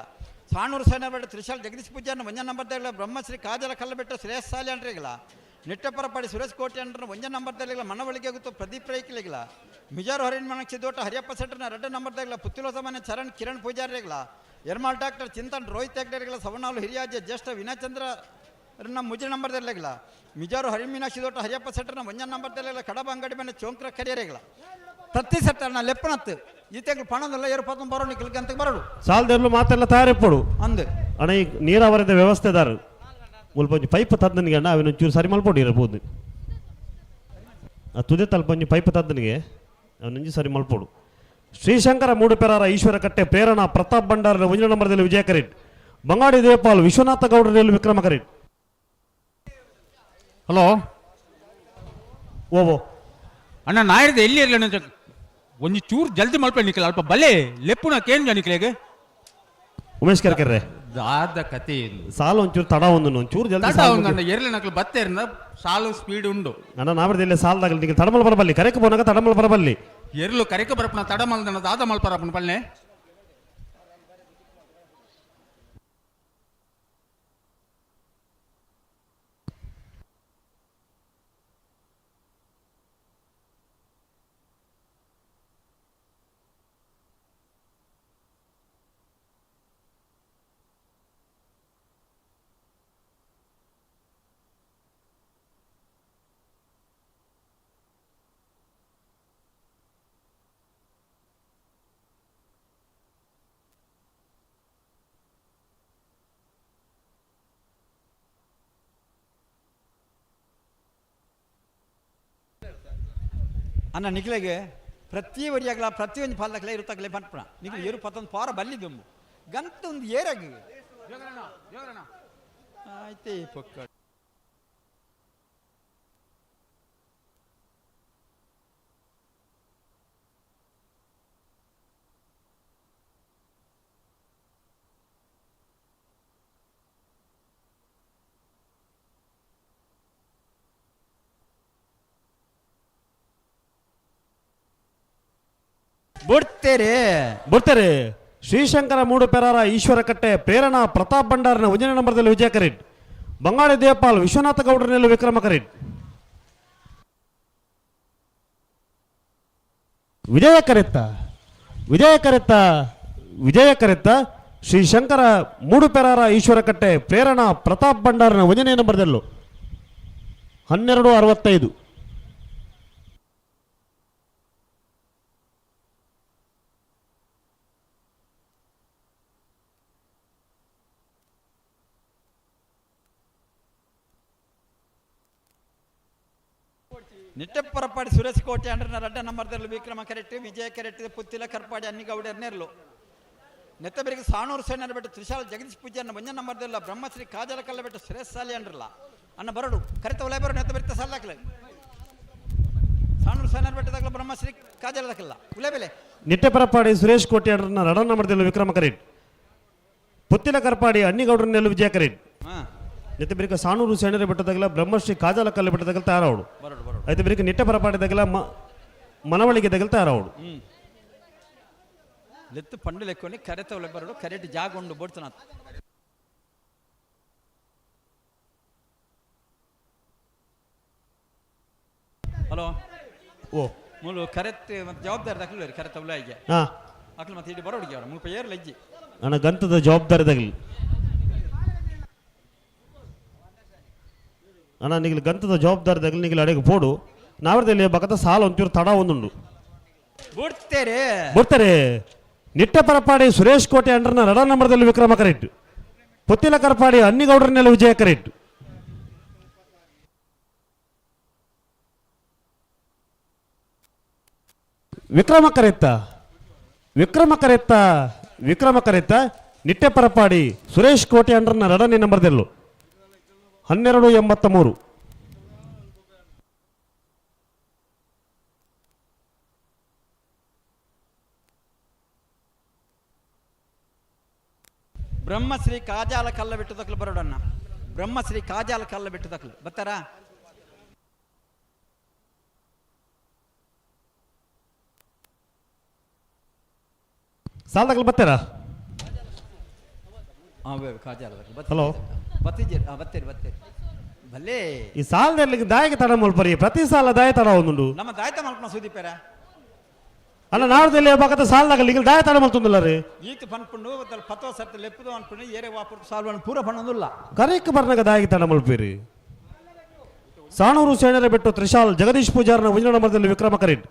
ಸಾಣೂರು ಸೇನಬೇಡ ತ್ರಿಶಾಲ್ ಜಗದೀಶ್ ಪೂಜಾರ್ನ ಒಂಜನ ನಂಬರ್ದಾಗಿಲ್ಲ ಬ್ರಹ್ಮಶ್ರೀ ಕಾಜಲ ಕಲ್ಲಬೆಟ್ಟ ಶ್ರೇಯಸ್ ಸಾಲಿ ಅಂಡ್ರಿಗಿಲ್ಲ. ನಿಟ್ಟ ಪರಪಾಡಿ ಸುರೇಶ್ ಕೋಟಿ ಅಂದ್ರೆ ಒಂಜನ ನಂಬರ್ದಲ್ಲಿಲ್ಲ ಮನವಳಿಗೆ ಗೊತ್ತು ಪ್ರದೀಪ್ ರೈಕ್ಲಿಗಿಲ್ಲ. ಮಿಜಾರು ಹರಿಣ್ ಮನಕ್ಷಿ ದೋಟ ಹರಿಯಪ್ಪ ಸೆಟ್ಟರ್ನ ಎರಡನೇ ನಂಬರ್ದಾಗಿಲ್ಲ ಪುತ್ತಿಲ ಸಾಮಾನ್ಯ ಚರಣ್ ಕಿರಣ್ ಪೂಜಾರಿಗಿಲ್ಲ. ಎರ್ಮಾಲ್ ಡಾಕ್ಟರ್ ಚಿಂತನ್ ರೋಹಿತ್ ಹೆಗ್ಡೆರಿಗಿಲ್ಲ. ಸವಣಾಲು ಹಿರಿಯಾಜ ಜ್ಯೇಷ್ಠ ವಿನಯಚಂದ್ರ ಮುಜಿ ನಂಬರ್ದಲ್ಲಿಲ್ಲ. ಮಿಜಾರು ಹರಿಣ್ ಮೀನಾಕ್ಷಿ ದೋಟ ಹರಿಯಪ್ಪ ಸೆಟ್ಟರ್ನ ಒಂಜನ ನಂಬರ್ದಲ್ಲಿಲ್ಲ ಕಡಬ ಅಂಗಡಿ ಮನೆ ಚೋಂಕ್ರ ಕರಿಯರಿಗಿಲ್ಲ. ಪ್ರತಿ ಸೆಟ್ಟರ್ನ ಲೆಪ್ಪನತ್ತು ಈತೆಗಳು ಪಣದಲ್ಲ ಏರ್ಪತ್ತೊಂದು ಬರೋಣ ನಿಖಲ್ಗಂತ ಬರೋಡು ಸಾಲದೆಲ್ಲೂ ಮಾತೆಲ್ಲ ತಯಾರಿಪ್ಪಡು ಅಂದು ಅಣ್ಣ. ಈ ನೀರಾವರಿದ ವ್ಯವಸ್ಥೆದಾರ ಮುಲ್ಪ ಒಂಜಿ ಪೈಪ್ ತದ್ದನಿಗೆ ಅಣ್ಣ ಅವಿನ ಒಂಚೂರು ಸರಿ ಮಲ್ಪೊಡು ಇರಬಹುದು. ಆ ತುದೆ ತಲ್ಪ ಒಂಜಿ ಪೈಪ್ ತದ್ದನಿಗೆ ಅವನೊಂಜಿ ಸರಿ ಮಲ್ಪೊಡು. ಶ್ರೀಶಂಕರ ಮೂಡುಪೆರಾರ ಈಶ್ವರಕಟ್ಟೆ ಪ್ರೇರಣಾ ಪ್ರತಾಪ್ ಭಂಡಾರ ಒಂಜಿ ನಂಬರ್ದಲ್ಲಿ ವಿಜಯ ಕರೆಟ್. ಬಂಗಾಡಿ ದೇವಪಾಲ್ ವಿಶ್ವನಾಥ ಗೌಡರಲ್ಲಿ ವಿಕ್ರಮ ಕರೆಟ್. ಹಲೋ ಓವೋ ಅಣ್ಣ ನಾಯಿರ್ದ ಎಲ್ಲಿ ಇರಲಿ ಒಂಜಿ ಚೂರು ಜಲ್ದಿ ಮಲ್ಪೆ ನಿಖಿಲ್ ಅಲ್ಪ ಬಲೆ ಲೆಪ್ಪುನ ಕೇಂದ್ರ ನಿಖಿಲೇಗೆ ಉಮೇಶ್ ಕರ್ಕೆರ್ರೆ ದಾದ ಕತೆ ಸಾಲು ಒಂಚೂರು ತಡ ಒಂದು ಒಂಚೂರು ಜಲ್ದಿ ತಡ ಒಂದು ಎರ್ಲಿ ನಕಲು ಬತ್ತೇರಿನ ಸಾಲು ಸ್ಪೀಡ್ ಉಂಡು. ಅಣ್ಣ ನಾವರ್ದ ಇಲ್ಲಿ ಸಾಲದಾಗ ನಿಖಿಲ್ ತಡಮಲ್ ಬರಬಲ್ಲಿ ಕರೆಕ್ ಬೋನಾಗ ತಡಮಲ್ ಬರಬಲ್ಲಿ ಎರ್ಲು ಕರೆಕ ಬರಪನ ತಡ ಮಲ್ದನ ದಾದ ಮಲ್ಪರಪನ ಪಲ್ನೆ. ಅನ್ನ ನಿಖಿಲೆಗೆ ಪ್ರತಿ ವರಿಯಾಗಲ ಪ್ರತಿಯೊಂದು ಪಾಲ್ದಕ್ಲೆ ಇರುತ್ತಾಗಲೇ ಪನ್ಪಣ ನಿಖಿಲ್ ಏರು ಪತ್ತೊಂದು ಪಾರ ಬಲ್ಲಿದ್ದೊಂಬು ಗಂತ ಒಂದು ಏರಾಗ ಆಯ್ತೇ ಪೊಕ್ಕ. ಬಿಡ್ತೇರೆ ಬಿಡ್ತೇರೆ. ಶ್ರೀಶಂಕರ ಮೂಡುಪೆರಾರ ಈಶ್ವರಕಟ್ಟೆ ಪ್ರೇರಣಾ ಪ್ರತಾಪ್ ಭಂಡಾರನ ಒಂದನೇ ನಂಬರ್ದಲ್ಲಿ ವಿಜಯ ಕರೀಟ್. ಬಂಗಾಳಿ ದೇವಪಾಲ್ ವಿಶ್ವನಾಥ ಗೌಡರನಲ್ಲಿ ವಿಕ್ರಮ ಕರೀಟ್. ವಿಜಯ ಕರೆತ್ತ ವಿಜಯ ಕರೆತ್ತ ವಿಜಯ ಕರೆತ್ತ ಶ್ರೀಶಂಕರ ಮೂಡುಪೆರಾರ ಈಶ್ವರಕಟ್ಟೆ ಪ್ರೇರಣಾ ಪ್ರತಾಪ್ ಭಂಡಾರನ ಒಂದನೇ ನಂಬರ್ದಲ್ಲೂ 12:65. ನಿಟ್ಟೆಪ್ಪರಪಾಡಿ ಸುರೇಶ್ ಕೋಟೆ ಅಂಡ್ರನ ರಡ್ಡ ನಂಬರ್ದಲ್ಲಿ ವಿಕ್ರಮ ಕರೆಕ್ಟ್ ವಿಜಯ ಕರೆಕ್ಟ್ ಪುತ್ತಿಲ ಕರ್ಪಾಡಿ ಅನ್ನಿಗೌಡ ನೆರ್ಲು. ನೆತ್ತಬೆರಿಗೆ ಸಾಣೂರು ಸೇನರ ಬೆಟ್ಟು ತ್ರಿಶಾಲ ಜಗದೀಶ್ ಪೂಜಾರನ ಒಂಜ ನಂಬರ್ದಲ್ಲ ಬ್ರಹ್ಮಶ್ರೀ ಕಾಜಲ ಕಲ್ಲ ಬೆಟ್ಟು ಶ್ರೇಷ್ಠ ಸಾಲಿ ಅಂಡ್ರಲ್ಲ ಅನ್ನ ಬರಡು ಕರೆತ ಒಲೆ ಬರೋ ನೆತ್ತಬೆರಿತ ಸಾಲಾಕ್ಲೆ ಸಾಣೂರು ಸೇನರ ಬೆಟ್ಟದಾಗಲ ಬ್ರಹ್ಮಶ್ರೀ ಕಾಜಲ ದಾಖಲ ಉಲೆ ಬೆಲೆ ನಿಟ್ಟೆ ಪರಪಾಡಿ ಸುರೇಶ್ ಕೋಟಿ ಅಂಡ್ರನ್ನ ರಡ ನಂಬರ್ದಲ್ಲ ವಿಕ್ರಮ ಕರೇಟ್ ಪುತ್ತಿಲ ಕರ್ಪಾಡಿ ಅಣ್ಣಿಗೌಡ್ರನ್ನೆಲ್ಲ ವಿಜಯ ಕರೇಟ್ ನೆತ್ತೆ ಬೆರಿಕ ಸಾಣೂರು ಸೇನರ ಬೆಟ್ಟದಾಗಲ ಬ್ರಹ್ಮಶ್ರೀ ಕಾಜಲ ಕಲ್ಲ ಬೆಟ್ಟದಾಗಲ ತಯಾರಾವಡು ಐತೆ ಬೆರಿಕ ನಿಟ್ಟೆ ಪರಪಾಡಿದಾಗಲ ಮನವಳಿಗೆ ದಗಲ್ ತಯಾರಾವಡು ಲೆತ್ತು ಪಂಡು ಲೆಕ್కొని ಕರೆತ ಒಲೆ ಬರಡು ಕರೆಟ್ ಜಾಗ ಉಂಡು ಬೋಡ್ತನ ಹಲೋ ಓ ಮೂಲು ಕರೆತ್ ಮತ್ತೆ ಜವಾಬ್ದಾರಿ ದಾಖಲು ಕರೆತ ಉಲ್ಲ ಈಗ ಹಾ. ಅಕ್ಲು ಮತ್ತೆ ಇಡಿ ಬರೋಡಿಗೆ ಅವರ ಮುಲ್ಪ ಏರ್ ಲಜ್ಜಿ ನನ್ನ ಗಂತದ ಜವಾಬ್ದಾರಿ ತಗಲಿ ಅಣ್ಣ ನಿಗಲು ಗಂತದ ಜವಾಬ್ದಾರಿ ತಗಲಿ ನಿಗಲು ಅಡೆಗೆ ಪೋಡು ನಾವರದಲ್ಲಿ ಬಕದ ಸಾಲ ಒಂಚೂರು ತಡ ಒಂದುಂಡು ಬಿಡ್ತೇರೆ ಬರ್ತಾರೆ ನಿಟ್ಟೆ ಪರಪಾಡಿ ಸುರೇಶ್ ಕೋಟೆ ಅಂಡ್ರನ ರಡ ನಂಬರ್ದಲ್ಲಿ ವಿಕ್ರಮ ಕರೆಕ್ಟ್ ಪುತ್ತಿಲ ಕರಪಾಡಿ ಅನ್ನಿಗೌಡ್ರನ್ನೆಲ್ಲ ವಿಜಯ ಕರೆಕ್ಟ್ ವಿಕ್ರಮ ಕರೆತ್ತ ವಿಕ್ರಮ ಕರೆತ್ತ ವಿಕ್ರಮ ಕರೆತ್ತ ನಿಟ್ಟೆ ಪರಪಾಡಿ ಸುರೇಶ್ ಕೋಟೆ ಅಂಡ್ರನ ರಡನೇ ನಂಬರ್ದಲ್ಲೂ 12:83. ಬ್ರಹ್ಮಶ್ರೀ ಕಾಜಾಲ ಕಲ್ಲ ಬಿಟ್ಟು ತಕ್ಲು ಬರೋಡಣ್ಣ ಬ್ರಹ್ಮಶ್ರೀ ಕಾಜಾಲ ಕಲ್ಲ ಬಿಟ್ಟು ತಕ್ಲು ಬರ್ತಾರಾ ಸಾಲದಾಗಲು ಬರ್ತಾರಾ ಕಾಜಾಲ ಹಲೋ ಬತ್ತಿದ್ದೀರಿ ಬತ್ತೀರಿ ಬತ್ತೀರಿ ಭಲೇ ಈ ಸಾಲದಲ್ಲಿ ದಾಯಕ ತಡ ಮಲ್ಪರಿ ಪ್ರತಿ ಸಾಲ ದಾಯ ತಡ ಒಂದುಂಡು ನಮ್ಮ ದಾಯತ ಮಲ್ಪನ ಸುದೀಪೇರ ಅಲ್ಲ ನಾಡ್ದಲ್ಲಿ ಬಾಕದ ಸಾಲದಾಗಲಿ ಈಗ ದಾಯ ತಡ ಮಲ್ತುಂದಿಲ್ಲ ರೀ ಈತ ಪನ್ಪುಂಡು ಪತ್ತೋ ಸರ್ತಿ ಲೆಪ್ಪುದು ಅನ್ಪುಂಡು ಏರೆ ವಾಪುರ್ದು ಸಾಲ್ವನ್ ಪೂರ ಪಣ್ಣೊಂದುಲ್ಲ ಕರೆಕ್ ಬರ್ನಾಗ ದಾಯಕ ತಡ ಮಲ್ಪೇರಿ ಸಾಣೂರು ಸೇನರ ಬೆಟ್ಟು ತ್ರಿಶಾಲ್ ಜಗದೀಶ್ ಪೂಜಾರನ ಉಂಜಿನ ನಂಬರ್ದಲ್ಲಿ ವಿಕ್ರಮ ಕರೆಟ್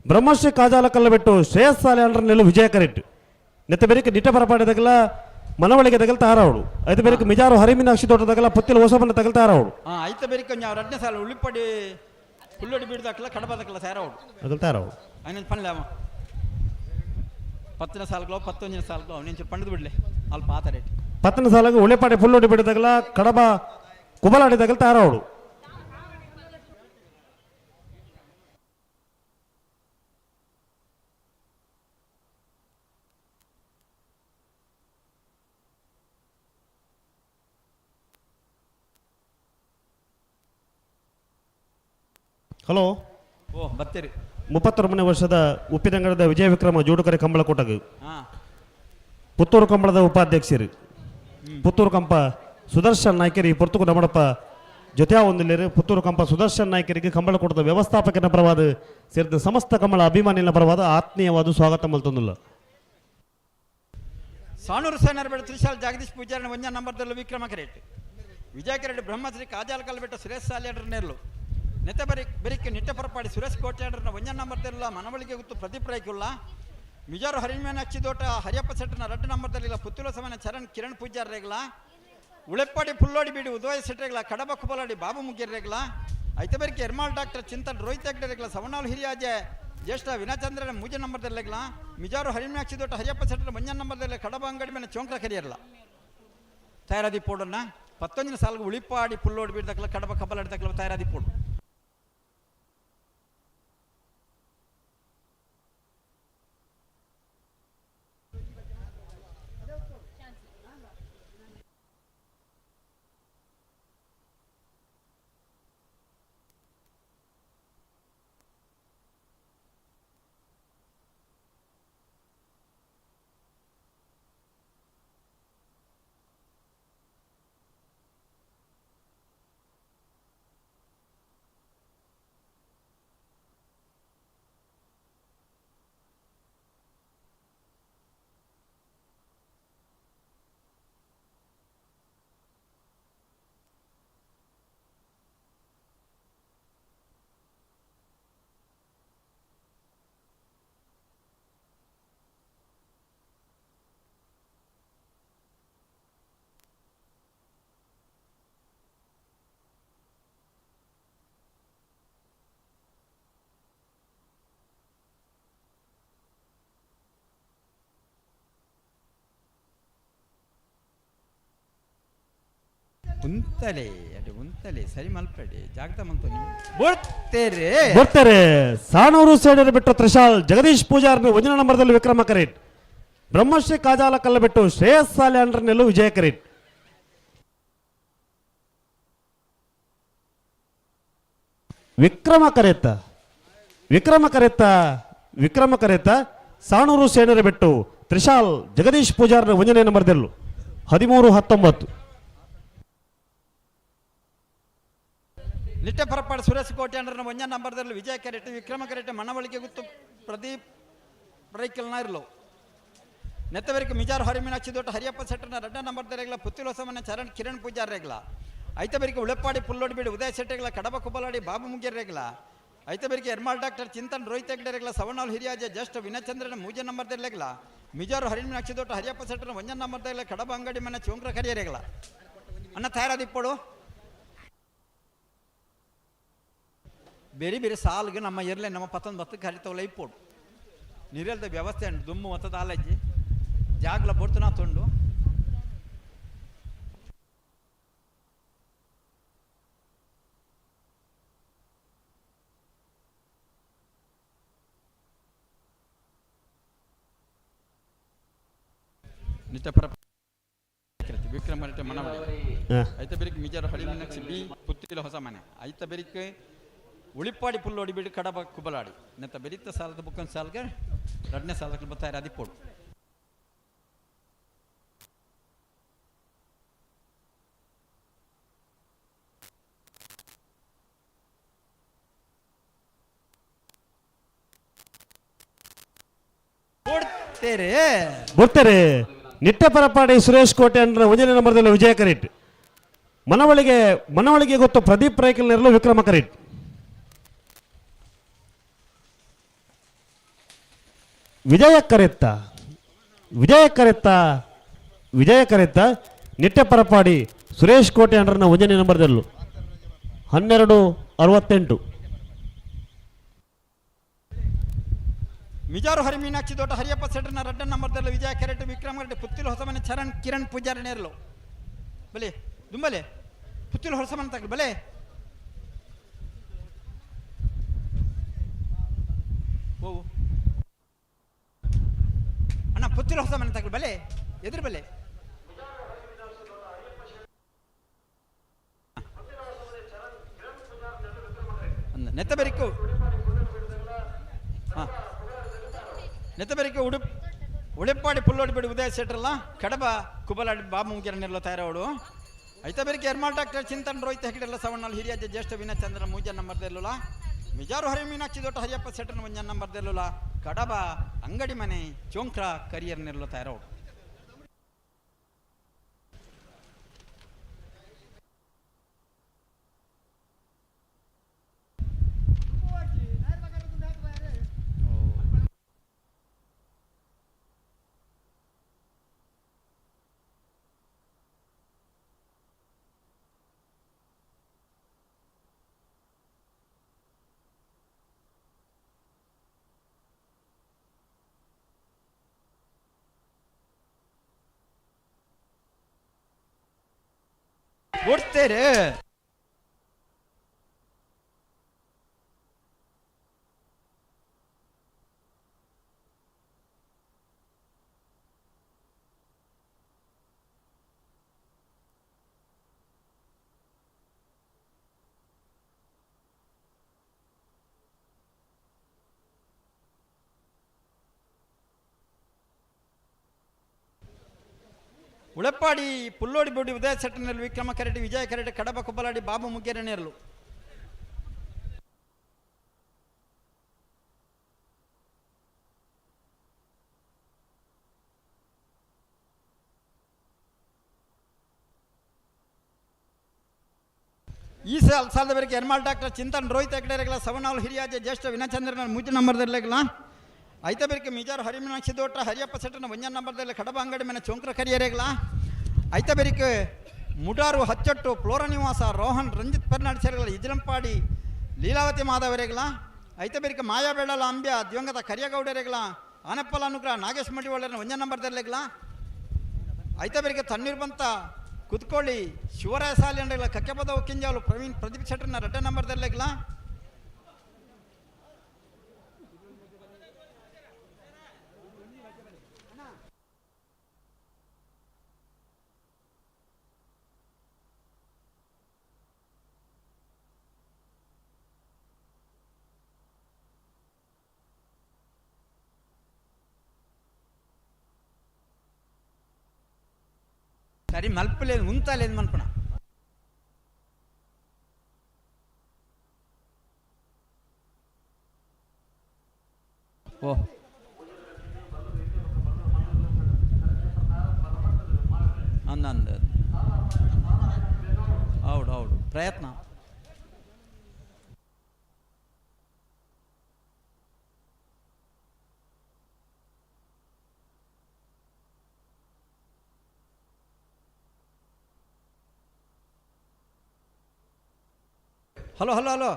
ಬ್ರಹ್ಮಶ್ರೀ ಕಾಜಾಲ ಕಲ್ಲ ಬೆಟ್ಟು ಶ್ರೇಯಸ್ ಸಾಲೆ ಅಂಡ್ರ ನೆಲ್ಲು ವಿಜಯ ಕರೆಟ್ ನೆತ್ತ ಬೆರಿಕೆ ನಿಟ್ಟ ಪರಪಾಡಿ ತಗಲ ಮನವಳಿಗೆ ತಗಲ್ ತಾರವಳು ಐತೆ ಬೆರಿಕೆ ಮಿಜಾರು ಹರಿಮೀನಾಕ್ಷಿ ತೋಟ ತಗಲ ಪುತ್ತಿಲ ಹೊಸಬನ್ನ ತಗಲ್ ತಾರವಳು ಐತ ಬೆರಿಕೆ ಒಂಜಿ ರಡ್ನೇ ಸಾಲ ಉಳಿಪಡಿ ಹುಲ್ಲೊಡಿ ಬೀಡ್ದಾಕಲ ಕಡಬದಕಲ ಸೇರವಳು ತಗಲ್ ತಾರವಳು అయిన పనిలేమో ಪತ್ತನೇ ಸಾಲ್ಗೋ ಪತ್ತೊಂದನೇ ಸಾಲ್ಗೋ ಅವನೇನು ಪಂಡದು ಬಿಡ್ಲೆ ಅಲ್ಲಿ ಪಾತ ರೇಟ್ ಪತ್ತನೇ ಸಾಲಾಗ ಉಳೆಪಾಡೆ ಪುಲ್ಲೊಡಿ ಬಿಡದಾಗಲ ಕಡಬ ಕುಬಲಾಡಿ ತಗಲ್ ತಾರವಳು ಹಲೋ ಓ ಬರ್ತೀರಿ 39ನೇ ವರ್ಷದ ಉಪ್ಪಿನಂಗಡದ ವಿಜಯ ವಿಕ್ರಮ ಜೋಡುಕರೆ ಕಂಬಳಕೋಟಗ ಹಾಂ ಪುತ್ತೂರು ಕಂಬಳದ ಉಪಾಧ್ಯಕ್ಷರು ಪುತ್ತೂರು ಕಂಪ ಸುದರ್ಶನ್ ನಾಯ್ಕರಿ ಪುರ್ತುಕು ನಮಡಪ್ಪ ಜೊತೆ ಒಂದಿಲ್ಲೇರು ಪುತ್ತೂರು ಕಂಪ ಸುದರ್ಶನ್ ನಾಯ್ಕರಿಗೆ ಕಂಬಳಕೂಟದ ವ್ಯವಸ್ಥಾಪಕನ ಪರವಾದ ಸೇರಿದ ಸಮಸ್ತ ಕಂಬಳ ಅಭಿಮಾನಿಗಳ ಪರವಾದ ಆತ್ಮೀಯವಾದ ಸ್ವಾಗತ ಮಲ್ತೊಂದಿಲ್ಲ. ಸಾಣೂರು ಸೇನರ ಬೇಡ ತ್ರಿಶಾಲ್ ಜಗದೀಶ್ ಪೂಜಾರಿನ ಒಂಜ ನಂಬರ್ದಲ್ಲಿ ವಿಕ್ರಮ ಕರೇಟ್ ವಿಜಯ ಕರೆಟ್ ಬ್ರಹ್ಮಶ್ರೀ ಕಾಜಾಲ್ ಕಲ್ಬೆಟ್ಟ ಸುರೇಶ್ ಸಾಲಿಯಡ್ರ ನೇರ್ಲು ನೆತ್ತ ಬರಿ ಬೆರಿಕೆ ನಿಟ್ಟ ಪರಪಾಡಿ ಸುರೇಶ್ ಕೋಟ್ಯಾಡ್ರನ ಒಂಜ ನಂಬರ್ದಲ್ಲ ಮನವಳಿಗೆ ಗೊತ್ತು ಪ್ರದೀಪ್ ರೈಕುಲ್ಲ ಮಿಜಾರು ಹರಿಮೇನಾಕ್ಷಿ ದೋಟ ಹರಿಯಪ್ಪ ಸೆಟ್ಟನ ರಡ್ಡು ನಂಬರ್ದಲ್ಲಿಲ್ಲ ಪುತ್ತೂರು ಸಮಾನ ಚರಣ್ ಕಿರಣ್ ಪೂಜಾರ್ ರೇಗ್ಲ ಉಳೆಪ್ಪಾಡಿ ಪುಲ್ಲೋಡಿ ಬೀಡಿ ಉದಯ ಸೆಟ್ರೇಗ್ಲ ಕಡಬ ಕುಬಲಾಡಿ ಬಾಬು ಮುಗಿರ್ರೇಗ್ಲ ಐತೆ ಬೆರಿಕೆ ಎರ್ಮಾಳ್ ಡಾಕ್ಟರ್ ಚಿಂತನ್ ರೋಹಿತ್ ಹೆಗ್ಡೆ ಸವಣಾಲ್ ಹಿರಿಯಾಜೆ ಜ್ಯೇಷ್ಠ ವಿನಚಂದ್ರನ ಮೂಜ ನಂಬರ್ದಲ್ಲೆಗ್ಲ ಮಿಜಾರು ಹರಿಮ್ಯಾಕ್ಷಿ ದೊಡ್ಡ ಹರಿಯಪ್ಪ ಸೆಟ್ಟರ ಮಂಜ ನಂಬರ್ದಲ್ಲೇ ಕಡಬ ಅಂಗಡಿ ಮೇಲೆ ಚೌಂಕ್ರ ಕರಿಯರ್ಲ ತಯಾರಾದಿ ಪೋಡನ್ನ ಪತ್ತೊಂದಿನ ಸಾಲ್ಗೆ ಉಳಿಪಾಡಿ ಪುಲ್ಲೋಡಿ ಬೀಡ್ದಕ್ಲ ಕಡಬ ಕಬ್ಬಲಾಡಿ ತಯಾರಾದಿ ಪೋಡು. ಉಂತಲೆ ಅಡೆ ಉಂತಲೆ ಸರಿ ಮಲ್ಪಡಿ ಜಾಗ್ತ ಮಂತು ಬರ್ತಾರೆ ಬರ್ತಾರೆ. ಸಾಣೂರು ಸೇಡರು ಬಿಟ್ಟು ತ್ರಿಶಾಲ್ ಜಗದೀಶ್ ಪೂಜಾರ್ನ ಒಂದನೇ ನಂಬರ್ದಲ್ಲಿ ವಿಕ್ರಮ ಕರೇಟ್. ಬ್ರಹ್ಮಶ್ರೀ ಕಾಜಾಲ ಕಲ್ಲ ಬಿಟ್ಟು ಶ್ರೇಯಸ್ ಸಾಲ್ಯಾಂಡ್ರನೆಲ್ಲೂ ವಿಜಯ ಕರೇಟ್. ವಿಕ್ರಮ ಕರೆತ ವಿಕ್ರಮ ಕರೆತ ವಿಕ್ರಮ ಕರೆತ ಸಾಣೂರು ಸೇನರ ಬಿಟ್ಟು ತ್ರಿಶಾಲ್ ಜಗದೀಶ್ ಪೂಜಾರ್ನ ಒಂದನೇ ನಂಬರ್ದಲ್ಲೂ 13-19. ನಿಟ್ಟೆ ಪರಪಾಡು ಸುರೇಶ್ ಕೋಟೆ ಅಂದ್ರೆ ಒಂಜ ನಂಬರ್ದಲ್ಲಿ ವಿಜಯ ಕರೆಟ್ ವಿಕ್ರಮ ಕರೆಟ್ ಮನವಳಿಕೆ ಗುತ್ತು ಪ್ರದೀಪ್ ರೈಕಲ್ನ ಇರಲು ನೆತ್ತವರಿಗೆ ಮಿಜಾರ್ ಹರಿಮೀನಾಕ್ಷಿ ದೊಡ್ಡ ಹರಿಯಪ್ಪ ಶೆಟ್ಟರ್ನ ರಡ್ಡ ನಂಬರ್ ದರೆಗ್ಲ ಪುತ್ತಿಲೋಸಮನ ಚರಣ್ ಕಿರಣ್ ಪೂಜಾರ್ ರೇಗ್ಲ ಐತಬರಿಗೆ ಉಳೆಪ್ಪಾಡಿ ಪುಲ್ಲೋಡಿ ಉದಯ ಶೆಟ್ಟೆಗಳ ಕಡಬ ಕುಬಲಾಡಿ ಬಾಬು ಮುಗ್ಯರ್ ರೇಗ್ಲ ಐತಬರಿಗೆ ಎರ್ಮಾಲ್ ಡಾಕ್ಟರ್ ಚಿಂತನ್ ರೋಹಿತ್ ಹೆಗ್ಡೆ ರೇಗ್ಲ ಸವಣಾಲ್ ಹಿರಿಯಾಜ ಜಸ್ಟ್ ವಿನಚಂದ್ರನ ಮೂಜೆ ನಂಬರ್ ದೆರ್ಲೆಗ್ಲ ಮಿಜಾರು ಹರಿಮೀನಾಕ್ಷಿ ದೊಡ್ಡ ಹರಿಯಪ್ಪ ಶೆಟ್ಟರ್ನ ಒಂಜ ನಂಬರ್ ದೆರ್ಲ ಕಡಬ ಅಂಗಡಿ ಮನೆ ಚೋಂಕ್ರ ಕರಿಯ ರೇಗ್ಲ ಅನ್ನ ತಯಾರಾದಿಪ್ಪಡು ಬೇರೆ ಬೇರೆ ಸಾಲ್ಗೆ ನಮ್ಮ ಇರಲೆ ನಮ್ಮ ಪತ್ತೊಂದು ಬತ್ತಕ್ಕೆ ಹರಿತವಲ್ಲ ಇಪ್ಪೋಡು ನೀರೆಲ್ದ ವ್ಯವಸ್ಥೆ ಉಂಟು ದುಮ್ಮು ಮತ್ತದ ಆಲಜ್ಜಿ ಜಾಗ್ಲ ಬೊಡ್ತು ನಾ ತುಂಡು ನಿತ್ಯಪರ ವಿಕ್ರಮ ರೆಡ್ಡಿ ಮನವಳಿ ಐತ ಬೆರಿಕ್ ಮಿಜಾರ್ ಹಳಿಮೀನಾಕ್ಷಿ ಬಿ ಪುತ್ತಿಲ ಹೊಸ ಮನೆ ಐತ ಬೆರಿಕ್ ಉಳಿಪಾಡಿ ಪುಲ್ಲೋಡಿ ಬಿಡಿ ಕಡಬ ಕುಬಲಾಡಿ ನೆತ್ತ ಬೆರಿತ ಸಾಲದ ಬುಕ್ಕನ್ ಸಾಲ್ಗೆ ಎರಡನೇ ಸಾಲಕ್ಕೆ ಬತ್ತಾರೆ ಅದಿಪ್ಪೋಡು ಕೊಡ್ತೇರೆ ಬರ್ತಾರೆ. ನಿಟ್ಟೆ ಪರಪಾಡಿ ಸುರೇಶ್ ಕೋಟೆ ಅಂದ್ರೆ ಒಂದನೇ ನಂಬರ್ದಲ್ಲಿ ವಿಜಯ ಕರೀಟ್. ಮನವಳಿಗೆ ಮನವಳಿಗೆ ಗೊತ್ತು ಪ್ರದೀಪ್ ರೈಕಲ್ನೆರಲು ವಿಕ್ರಮ ಕರೀಟ್. ವಿಜಯ ಕರೆತ್ತ ವಿಜಯ ಕರೆತ್ತ ವಿಜಯ ಕರೆತ್ತ ನಿಟ್ಟೆ ಪರಪಾಡಿ ಸುರೇಶ್ ಕೋಟೆ ಅಂಡ್ರನ ಒಂದನೇ ನಂಬರ್ದಲ್ಲೂ 12-68. ಮಿಜಾರು ಹರಿಮೀನಾಕ್ಷಿ ದೊಡ್ಡ ಹರಿಯಪ್ಪ ಸೆಟ್ರನ ರಡ್ಡ ನಂಬರ್ದಲ್ಲಿ ವಿಜಯ ಕೆರೆಟ್ ವಿಕ್ರಮ ರೆಡ್ಡಿ ಪುತ್ತಿಲು ಹೊಸಮನೆ ಚರಣ್ ಕಿರಣ್ ಪೂಜಾರಿ ನೇರಲು ಬಲೆ ದುಂಬಲೆ ಪುತ್ತಿಲು ಹೊಸಮನೆ ತಗಲು ಬಲೆ ಓ ಅಣ್ಣ ಪುತ್ತಿಲು ಹೊಸಮನೆ ತಗಲು ಬಲೆ ಎದುರು ಬಲೆ ನೆತ್ತಬೆರಿಕು ಹಾಂ ನೆತ್ತಬೆರಿಕೆ ಉಡುಪ್ ಉಳಿಪ್ಪಾಡಿ ಪುಲ್ಲೋಡಿ ಬಿಡಿ ಉದಯ ಶೆಟ್ರಲ್ಲ ಕಡಬ ಕುಬಲಾಡಿ ಬಾಬು ಮುಗಿಯರನ್ನೆಲ್ಲ ತಯಾರವಳು ಐತ ಬೆರಿಕೆ ಎರ್ಮಾಲ್ ಡಾಕ್ಟರ್ ಚಿಂತನ್ ರೋಹಿತ್ ಹೆಗಡೆಲ್ಲ ಸವಣ್ಣಲ್ಲಿ ಹಿರಿಯ ಜ್ಯೇಷ್ಠ ವಿನಚಂದ್ರ ಮೂಜ ನಂಬರ್ದೆಲ್ಲುಲ ಮಿಜಾರು ಹರಿ ಮೀನಾಕ್ಷಿ ದೊಡ್ಡ ಹರಿಯಪ್ಪ ಶೆಟ್ಟರ್ನ ಒಂಜ ನಂಬರ್ದೆಲ್ಲುಲ ಕಡಬ ಅಂಗಡಿ ಮನೆ ಚೋಂಕ್ರ ಕರಿಯರ್ನೆಲ್ಲ ತಯಾರವಳು. ಕೊಡ್ತೇರೆ ಉಳಪ್ಪಾಡಿ ಪುಲ್ಲೋಡಿ ಬೋಡಿ ಉದಯ ಸೆಟ್ಟನಲ್ಲಿ ವಿಕ್ರಮ ಕರೆಟಿ ವಿಜಯ ಕರೆಟಿ ಕಡಬ ಕುಬ್ಬಲಾಡಿ ಬಾಬು ಮುಗ್ಗೇರನೇರ್ಲು ಈ ಸಾಲ ಸಾಲದವರೆಗೆ ಎರ್ಮಾಲ್ ಡಾಕ್ಟರ್ ಚಿಂತನ್ ರೋಹಿತ್ ಹೆಗ್ಡೆರೆಗಳ ಸವಣಾಲ್ ಹಿರಿಯಾಜ ಜ್ಯೇಷ್ಠ ವಿನಚಂದ್ರನ ಮೂಜು ನಂಬರ್ದಲ್ಲೆಗಳ ಐತ ಬೆರಿಕೆ ಮಿಜಾರ್ ಹರಿಮೀನಾಕ್ಷಿ ದೋಟ ಹರಿಯಪ್ಪ ಸೆಟ್ಟನ ಒಂಜ ನಂಬರ್ದಲ್ಲಿ ಕಡಬ ಅಂಗಡಿ ಮನೆ ಚೊಂಕ್ರ ಕರಿಯರೆಗಳ ಐತ ಬೆರಿಕೆ ಮುಡಾರು ಹಚ್ಚೊಟ್ಟು ಫ್ಲೋರ ನಿವಾಸ ರೋಹನ್ ರಂಜಿತ್ ಪರ್ನಾಡ್ ಸೆರೆಗಳ ಇಜ್ಲಂಪಾಡಿ ಲೀಲಾವತಿ ಮಾಧವರೆಗಳ ಐತ ಬೆರಿಕೆ ಮಾಯಾಬೇಡಲ ಅಂಬ್ಯ ದಿವಂಗತ ಕರಿಯಗೌಡರೆಗಳ ಆನಪ್ಪಲ ಅನುಗ್ರಹ ನಾಗೇಶ್ ಮಡಿವಾಳರನ ಒಂಜ ನಂಬರ್ದಲ್ಲೆಗಳ ಐತ ಬೆರಿಕೆ ತಣ್ಣೀರ್ ಬಂತ ಕುತ್ಕೊಳ್ಳಿ ಶಿವರಾಯ ಸಾಲಿಯಂಡಗಳ ಕಕ್ಕೆಪದ ಕಿಂಜಾಲು ಪ್ರವೀಣ್ ಪ್ರದೀಪ್ ಶೆಟ್ಟರ್ನ ರಡ್ಡ ನಂಬರ್ ದರ್ಲೆಗ್ಲ. ಸರಿ ಮಲ್ಪలేదు ಉಂತಾలేదు ಮನ್ಪಣ. ಓ ಅಂದ ಹೌದು ಹೌದು ಪ್ರಯತ್ನ. Hello hello hello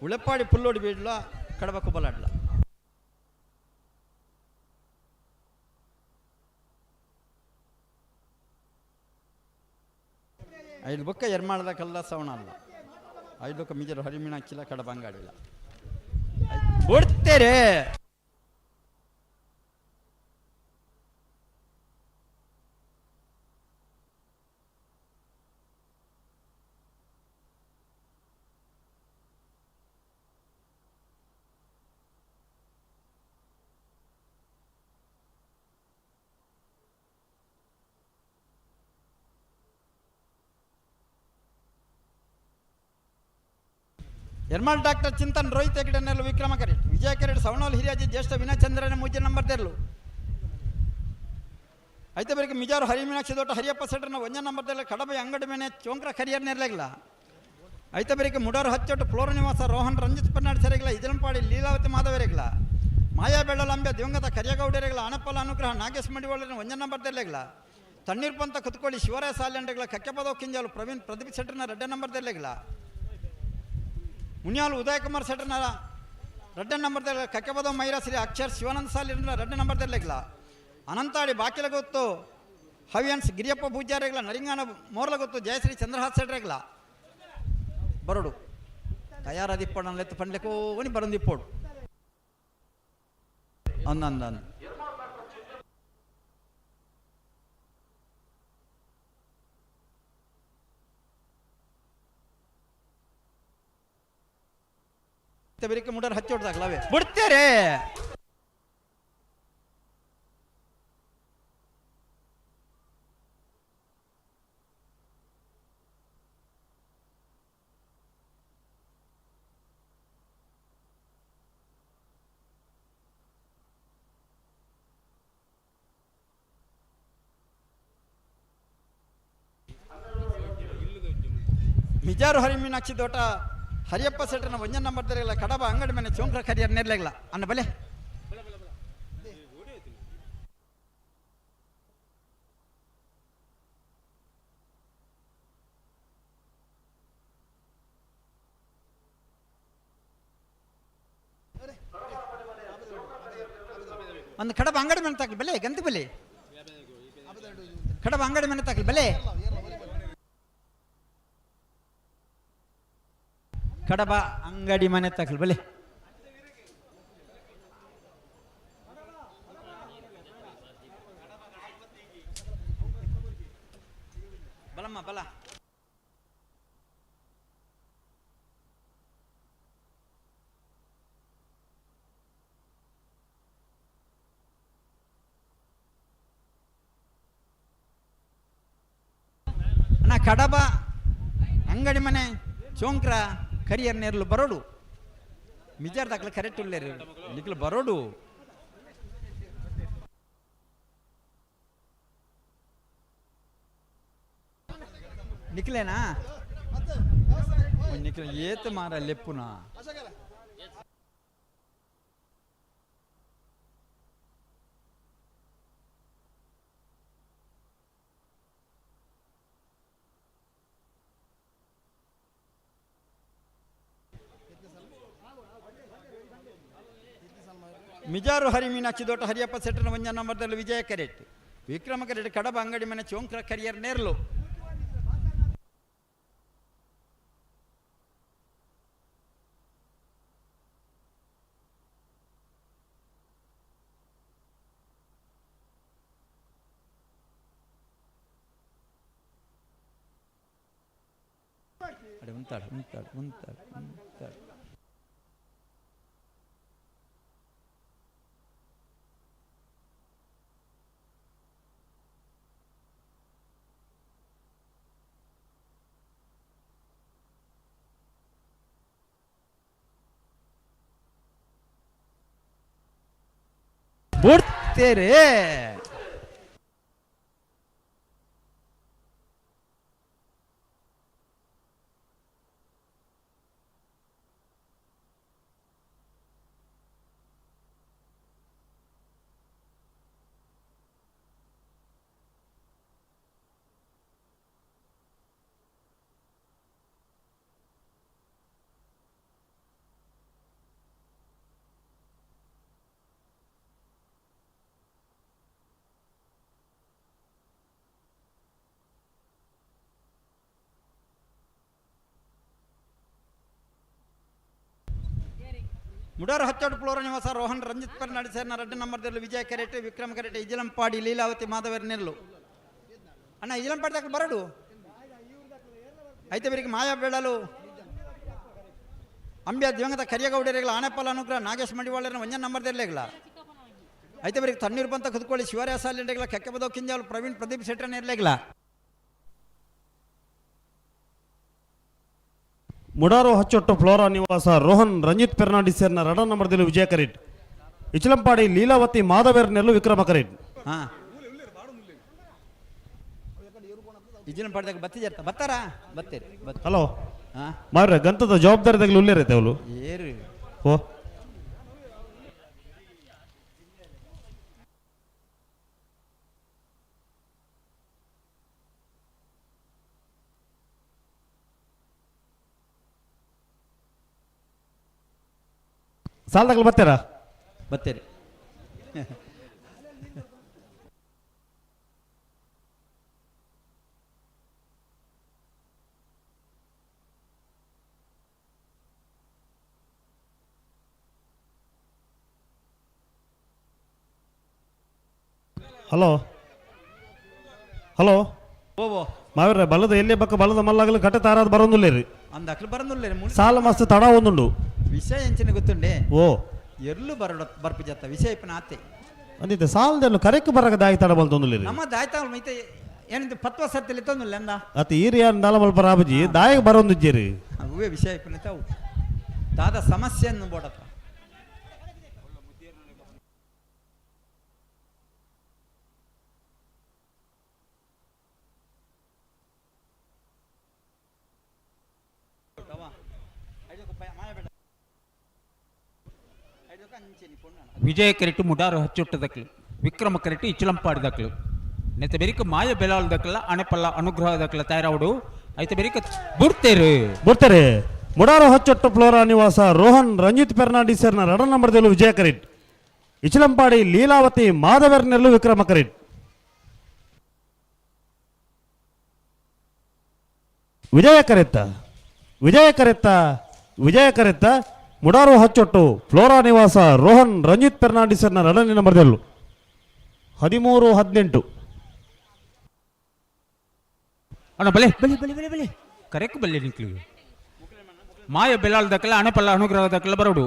Uleppadi Pullodi ಬೀಡ್ಲ ಕಡಬ ಕುಬಲಾಡ್ಲ. ಐದು ಬೊಕ್ಕ ಎರ್ಮಾಳದ ಕಲ್ಲ ಸವಣ ಅಲ್ಲ, ಐದು ಬೊಕ್ಕ ಮಿಜರು ಹರಿಮೀನಾಕ್ಷಿಲ್ಲ ಕಡಬ ಅಂಗಾಡಿಲ್ಲ ಬಿಡ್ತೇರೆ. ಎರ್ಮಾಳ್ ಡಾಕ್ಟರ್ ಚಿಂತನ್ ರೋಹಿತ್ ಹೆಗಡೆ ನೆರಳು ವಿಕ್ರಮ ಕರೆಟ್ ವಿಜಯ ಕರೆಟ್ ಸವಣೋಲ್ ಹಿರಿಯಾಜಿ ಜ್ಯೇಷ್ಠ ವಿನಯಚಂದ್ರನ ಮೂಜೆ ನಂಬರ್ ತೆರಳು. ಐತೆ ಬೆಳಗ್ಗೆ ಮಿಜಾರು ಹರಿಮೀನಾಕ್ಷಿ ದೊಡ್ಡ ಹರಿಯಪ್ಪ ಸೆಟ್ರನ ಒಂಜ ನಂಬರ್ ತೆರಳು ಕಡಬ ಅಂಗಡಿ ಮೇಲೆ ಚೋಂಕ್ರ ಕರಿಯರ್ ನೆರಲಾಗಿಲ್ಲ. ಐತೆ ಬೆಳಗ್ಗೆ ಮುಡಾರು ಹಚ್ಚೊಟ್ಟು ಫ್ಲೋರ ನಿವಾಸ ರೋಹನ್ ರಂಜಿತ್ ಪನ್ನಾಡ್ ಸೆರೆಗಿಲ್ಲ ಇಜಲಂಪಾಡಿ ಲೀಲಾವತಿ ಮಾಧವರಿಗಿಲ್ಲ ಮಾಯಾ ಬೆಳ್ಳಲಂಬೆ ದಿವಂಗತ ಕರಿಯಗೌಡರಿಗಿಲ್ಲ ಅಣಪ್ಪಲ ಅನುಗ್ರಹ ನಾಗೇಶ್ ಮಡಿವಾಳನ ಒಂಜ ನಂಬರ್ ತೆರಲಾಗಿಲ್ಲ. ತಣ್ಣೀರ್ ಪಂತ ಕುತ್ಕೊಳ್ಳಿ ಶಿವರಾಯ ಸಾಲ್ಯಂಡ್ರಗಳ ಕಕ್ಕೆಪದವ್ ಕಿಂಜಾಲು ಪ್ರವೀಣ್ ಪ್ರದೀಪ್ ಶೆಟ್ಟರ್ನ ರಡ್ಡ ನಂಬರ್ ತೆರಲಾಗಿಲ್ಲ. ಮುನಿಯಾಲು ಉದಯಕುಮಾರ್ ಶೆಟ್ಟರ್ನ ರಡ್ಡ ನಂಬರ್ ತೆರಲ ಕಕ್ಕೆಪದವ್ ಮೈರಾಶ್ರೀ ಅಕ್ಷರ್ ಶಿವಾನಂದ ಸಾಲಿನ ರಡ್ಡ ನಂಬರ್ ತೆರಲಾಗಿಲ್ಲ. ಅನಂತಾಡಿ ಬಾಕಿಲಗೊತ್ತು ಹವಿಯನ್ಸ್ ಗಿರಿಯಪ್ಪ ಪೂಜಾರಿಗಳ ನರಿಂಗಾನ ಮೋರ್ಲಗೊತ್ತು ಜಯಶ್ರೀ ಚಂದ್ರಹಾಸ್ ಶೆಟ್ಟರ್ಗಳ ಬರೋಡು ತಯಾರಾದಿಪ್ಪಣ ಎತ್ತು ಪಂಡ್ಲೆಕೋನಿ ಬರಂದಿಪ್ಪೋಡು ಅಂದ ಬೆರಿಕೆ ಮುಡರ್ ಹಚ್ಚೋಡ್ದಾಗಲವೇ ಬಿಡ್ತೇರೆ. ಮಿಜಾರು ಹರಿಮೀನಾಕ್ಷಿ ದೋಟ ಹರಿಯಪ್ಪ ಸೆಟ್ರನ ಒಂಜ ನಂಬರ್ ತೆರಗಿಲ್ಲ ಕಡಬ ಅಂಗಡಿ ಮನೆ ಚೋಂಕ್ರ ಕರಿಯರ್ ನೆರ್ಲೆಗ್ಲ ಅನ್ನ ಬಲೆ. ಒಂದು ಕಡಬ ಅಂಗಡಿ ಮನೆ ತಾಕಲಿ ಬಲೆ ಗಂತಿ ಬಲೆ ಕಡಬ ಅಂಗಡಿ ಮನೆ ತಾಕಲಿ ಬಲೆ ಕಡಬ ಅಂಗಡಿ ಮನೆ ತಕಲ್ ಬಲೆ. ಬಲಮ್ಮ ಬಲ ಅಣ್ಣ ಕಡಬ ಅಂಗಡಿ ಮನೆ ಚೋಂಕ್ರ ಕರಿಯರ್ ನೇರ್ಲು ಬರೋಡು ಮಿಜಾರ್ ದಾಖಲೆ ಕರೆಕ್ಟ್ ಉಲ್ಲೇರು ನಿಕ್ಲು ಬರೋಡು. ನಿಕ್ಲೇನಾ ನಿಕ್ಲ ಏತ ಮಾರ ಲೆಪ್ಪುನಾ. ಮಿಜಾರು ಹರಿ ಮೀನಾಕ್ಷಿ ದೊಡ್ಡ ಹರಿಯಪ್ಪ ಸೆಟ್ಟನ ಒಂಜ ನಂಬರ್ದಲ್ಲಿ ವಿಜಯ ಕರೆಟ್ ವಿಕ್ರಮ ಕರೆಟ್ ಕಡಬ ಅಂಗಡಿ ಮನೆ ಚೋಂಕ್ರ ಕರಿಯರ್ ನೇರ್ಲು. ಅಡೆ ಉಂತಾಡು ಉಂತಾಡು ಉಂತಾಡು ಉಂತಾಡು. ಬುಡ್ತೇರೆ. ಮುಡಾರ ಹಚ್ಚೋಡು ಫ್ಲೋರ ನಿವಾಸ ರೋಹನ್ ರಂಜಿತ್ ಪರ್ನಾಡಿ ಸೇರ್ನ ರೆಡ್ಡಿ ನಂಬರ್ದಲ್ಲಿ ವಿಜಯ ಕೆರೆಟೆ ವಿಕ್ರಮ್ ಕೆರೆಟೆ ಇಜಿಲಂಪಾಡಿ ಲೀಲಾವತಿ ಮಾಧವರ್ ನೆಲ್ಲು. ಅಣ್ಣ ಇಜಿಲಂಪಾಡಿ ದಾಖಲು ಬರಡು ಐತೆ ಬೆರಿಗೆ ಮಾಯಾ ಬೇಳಲು ಅಂಬ್ಯ ದಿವಂಗತ ಕರಿಯಗೌಡರಿಗಳ ಆಣೆಪಾಲ ಅನುಗ್ರಹ ನಾಗೇಶ್ ಮಡಿವಾಳರನ್ನ ಒಂಜನ್ ನಂಬರ್ದಿರ್ಲೇಗಳ ಐತೆ ಬೆರಿಗೆ ತಣ್ಣೀರು ಬಂತ ಕುದ್ಕೊಳ್ಳಿ ಶಿವರ್ಯ ಸಾಲಿಂಡೆಗಳ ಕೆಕ್ಕಬದೋ ಕಿಂಜಾಲು ಪ್ರವೀಣ್ ಪ್ರದೀಪ್ ಶೆಟ್ಟರ್ ಇರ್ಲೇಗಳ. ಮುಡಾರು ಹಚ್ಚೊಟ್ಟು ಫ್ಲೋರಾ ನಿವಾಸ ರೋಹನ್ ರಂಜಿತ್ ಫೆರ್ನಾಂಡಿಸ್ ಸೇರ್ನ ರಡ ನಂಬರ್ದಲ್ಲಿ ವಿಜಯ ಕರೀಟ್ ಇಚಲಂಪಾಡಿ ಲೀಲಾವತಿ ಮಾಧವೇರ್ ನೆಲ್ಲು ವಿಕ್ರಮ ಕರೀಟ್. ಹಾಂ ಇಜಿಲಂಪಾಡಿದಾಗ ಬತ್ತಿ ಜರ್ತ ಬತ್ತಾರಾ ಬತ್ತೀರಿ. ಹಲೋ ಮಾರ್ರೆ ಗಂತದ ಜವಾಬ್ದಾರಿ ತಗಲು ಉಲ್ಲೇರೈತೆ ಅವಳು ಏರು ಓ ಸಾಲದಾಗಲು ಬರ್ತೀರಾ? ಬರ್ತೀರಿ. ಹಲೋ ಹಲೋ ಓವೋ ಮಾವಿರ ಬಲದ ಎಲ್ಲಿ ಬಕ್ಕ ಬಲದ ಮಲ್ಲಾಗಲು ಕಟ್ಟೆ ತಾರಾದ ಬರೋದಿಲ್ಲ ರೀ. ಅಂದಾಕ್ಲು ಬರೋದಿಲ್ಲ. ಸಾಲ ಮಸ್ತ್ ತಡ ಒಂದುಂಡು. ವಿಷಯ ಎಂಚಿನ ಗೊತ್ತುಂಡೆ? ಓ ಎರ್ಲು ಬರಡ ಬರ್ಪು ಜತ್ತ ವಿಷಯ ಇಪ್ಪನ ಆತೆ ಅಂದಿದ್ದೆ ಸಾಲದೆಲ್ಲ ಕರೆಕ್ ಬರಕ ದಾಯಿ ತಡ ಬಲ್ತೊಂದುಲ್ಲ. ನಮ್ಮ ದಾಯಿ ತಾವಲ್ ಮೈತೆ ಏನಿಂದ ಪತ್ವ ಸತ್ತಲ್ಲಿ ತೊಂದುಲ್ಲ ಅಂದ. ಅತ್ತ ಈರಿಯ ದಾಲ ಮಲ್ಪ ರಾಬಜಿ ದಾಯಿಗೆ ಬರೋಂದಿಜ್ಜೇರಿ. ಅವೇ ವಿಷಯ ಇಪ್ಪನ ತಾವು ದಾದ ಸಮಸ್ಯೆಯನ್ನು ಬೋಡತ್ತ. ವಿಜಯ ಕರೆಟು ಮುಡಾರು ಹಚ್ಚುಟ್ಟ ದಕ್ಲು ವಿಕ್ರಮ ಕರೆಟು ಇಚ್ಚಲಂಪಾಡಿ ದಕ್ಲು ನೆತ್ತ ಬೆರಿಕ ಮಾಯ ಬೆಲಾಲ್ ದಕ್ಲ ಅಣೆಪಲ್ಲ ಅನುಗ್ರಹ ದಕ್ಲ ತಯಾರಾವಡು ಐತ ಬೆರಿಕ ಬುಡ್ತೇರು ಬುಡ್ತೇರೆ. ಮುಡಾರು ಹಚ್ಚೊಟ್ಟು ಫ್ಲೋರಾ ನಿವಾಸ ರೋಹನ್ ರಂಜಿತ್ ಫೆರ್ನಾಂಡಿಸ್ ಸರ್ನ ರಡ ನಂಬರ್ದಲ್ಲೂ ವಿಜಯ ಕರೆಟ್ ಇಚಲಂಪಾಡಿ ಲೀಲಾವತಿ ಮಾಧವರ್ನೆಲ್ಲೂ ವಿಕ್ರಮ ಕರೆಟ್. ವಿಜಯ ಕರೆತ್ತ ವಿಜಯ ಕರೆತ್ತ ವಿಜಯ ಕರೆತ್ತ ಮುಡಾರು ಹಚ್ಚೊಟ್ಟು ಫ್ಲೋರಾ ನಿವಾಸ ರೋಹನ್ ರಂಜಿತ್ ಫೆರ್ನಾಂಡಿಸರ್ನ ರಡನೇ ನಂಬರ್ದಲ್ಲೂ 13-18. ಅಣ್ಣ ಬಲೆ ಬಲೆ ಬಲೆ ಬಲೆ ಬಲೆ ಕರೆಕ್ ಬಲ್ಲೆ ನಿಕ್ಲು ಮಾಯ ಬೆಲಾಲ್ ದಕ್ಕಲ ಅಣೆಪಲ್ಲ ಅನುಗ್ರಹ ದಕ್ಕಲ ಬರೋಡು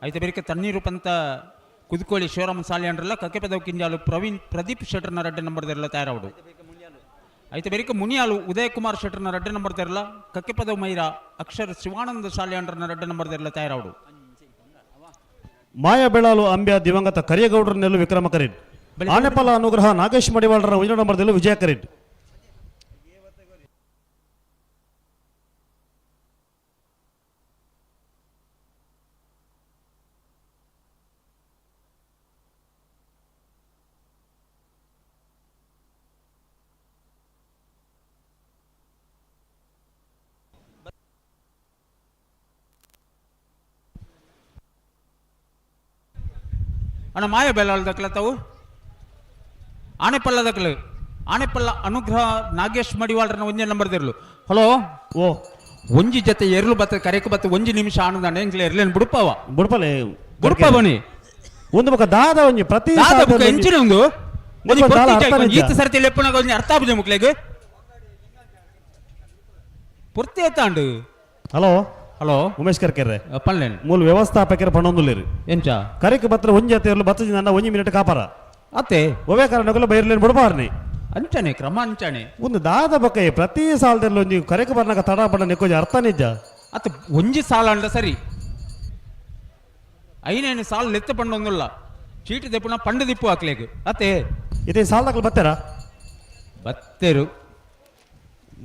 ಐತೆ ಬೇರೆ ತಣ್ಣೀರು ಪಂತ ಕುದುಕೋಳಿ ಶಿವರಾಮ ಸಾಲಿ ಅಂಡ್ರಲ್ಲ ಕಕ್ಕೆಪದವು ಕಿಂಜಾಲು ಪ್ರವೀಣ್ ಪ್ರದೀಪ್ ಶೆಟ್ಟರ್ನ ರಡ್ಡೆ ನಂಬರ್ದಿರಲ್ಲ ತಯಾರಾವಡು ಐತೆ ಬೇರೆ ಮುನಿಯಾಲು ಉದಯ್ ಕುಮಾರ್ ಶೆಟ್ಟರ್ನ ರಡ್ಡೆ ನಂಬರ್ ತೆರಲ ಕಕ್ಕೆಪದವು ಮೈರಾ ಅಕ್ಷರ ಶಿವಾನಂದ ಸಾಲಿ ಅಂಡ್ರನ ರಡ್ಡೆ ನಂಬರ್ ತೆರಲ ತಯಾರಾವಡು. ಮಾಯ ಬೆಳಾಲು ಅಂಬ್ಯ ದಿವಂಗತ ಕರಿಯಗೌಡರ ನೆಲ್ಲು ವಿಕ್ರಮ ಕರೀಡ್ ಆನೆಪಲ್ಲ ಅನುಗ್ರಹ ನಾಗೇಶ್ ಮಡಿವಾಳರ ಒಂದನೇ ನಂಬರ್ದಲ್ಲೂ ವಿಜಯ ಕರೀಡ್. ಅಣ್ಣ ಮಾಯ ಬೆಲಾಲ್ ದಕ್ಲ ತಾವು ಆನೆಪಲ್ಲದಕ್ಲು ಆನೆಪಲ್ಲ ಅನುಗ್ರಹ ನಾಗೇಶ್ ಮಡಿವಾಳ್ರನ ಒಂಜೇ ನಂಬರ್ ದಿರ್ಲು. ಹಲೋ ಓ ಒಂಜಿ ಜೊತೆ ಎರ್ಲು ಬತ್ತ ಕರೆಕ್ ಬತ್ತ ಒಂಜಿ ನಿಮಿಷ ಆನಂದ ಎಂಕ್ಲೆ ಎರ್ಲೇನ್ ಬುಡುಪವ ಬುಡ್ಪಲೆ ಬುಡುಪವನಿ ಒಂದು ಬೊಕ ದಾದ ಒಂಜಿ ಪ್ರತಿ ದಾದ ಬೊಕ ಎಂಚಿನ ಒಂದು ಒಂಜಿ ಬೊಕ ದಾಲ ಪೊರ್ತು ಅರ್ಥ ಒಂಜಿ ನಿಜ. ಈತ ಸರ್ತಿ ಲೆಪ್ಪುನಗ ಒಂಜಿ ಅರ್ಥ ಆಪುಜಿ ಮುಕ್ಲೆಗ್ ಪೊರ್ತಿ ಏತಾಂಡು. ಹಲೋ ಹಲೋ ಉಮೇಶ್ ಕರ್ಕೆರ್ರೆ ಪನ್ಲೇನ್ ಮೂಲ ವ್ಯವಸ್ಥಾಪಕರ ಪಣೊಂದುಲ್ಲೇರು ಎಂಚ ಕರೆಕ್ ಬತ್ರ ಒಂಜಿ ಅತ್ತೆ ಇರ್ಲು ಬತ್ತ ನನ್ನ ಒಂಜಿ ಮಿನಿಟ್ ಕಾಪಾರ ಅತ್ತೆ ಒವೇ ಕಾರಣಕ್ಕೂ ಬೈರ್ಲೇನು ಬುಡಬಾರ್ನಿ ಅಂಚನೆ ಕ್ರಮ ಅಂಚನೆ ಒಂದು ದಾದ ಬೊಕ ಈ ಪ್ರತಿ ಸಾಲದಲ್ಲಿ ಒಂಜಿ ಕರೆಕ್ ಬರ್ನಾಗ ತಡ ಬಣ್ಣ ನಿಕ್ಕೊಂಜಿ ಅರ್ಥ ನಿಜ ಅತ್ತ ಒಂಜಿ ಸಾಲ ಅಂಡ ಸರಿ ಐನೇನು ಸಾಲ ಲೆತ್ತ ಪಂಡೊಂದುಲ್ಲ ಚೀಟಿ ದೆಪ್ಪುನ ಪಂಡು ದಿಪ್ಪು ಹಾಕ್ಲೇಗ್ ಅತ್ತೆ ಇದೇ ಸಾಲದಾಗಲು ಬತ್ತಾರ ಬತ್ತೆರು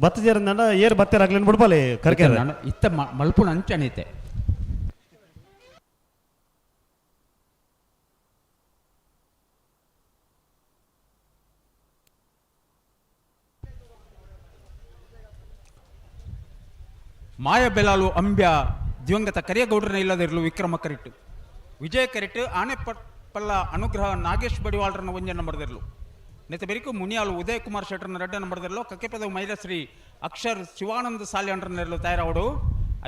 ಬತ್ತ ಜೇರಂದ ಏರ್ ಬತ್ತೆರ ಆಗ್ಲೇನು ಬುಡ್ಬಾಲೆ ಕರ್ಕೆರೆ ನಾನು ಇತ್ತ ಮಲ್ಪುನ ಅಂಚನೆ ಐತೆ. ಮಾಯ ಬೆಲಾಲು ಅಂಬ್ಯ ದಿವಂಗತ ಕರಿಯಗೌಡ್ರನ ಇಲ್ಲದಿರಲು ವಿಕ್ರಮ ಕರಿಟ್ಟು ವಿಜಯ ಕರಿಟ್ಟು ಆನೆಪಲ್ಲ ಅನುಗ್ರಹ ನಾಗೇಶ್ ಬಡಿವಾಳ್ರನ ಒಂಜೆ ನಂಬರ್ದಿರಲು ನೆತ ಬೆರಿಕು ಮುನಿಯಾಲು ಉದಯ್ ಕುಮಾರ್ ಶೆಟ್ಟರ್ನ ರಡ್ಡ ನಂಬರ್ದಿರಲು ಕಕ್ಕೆಪದ ಮೈಲಶ್ರೀ ಅಕ್ಷರ್ ಶಿವಾನಂದ ಸಾಲ್ಯಾಂಡ್ರನೆರಲು ತಯಾರಾವಡು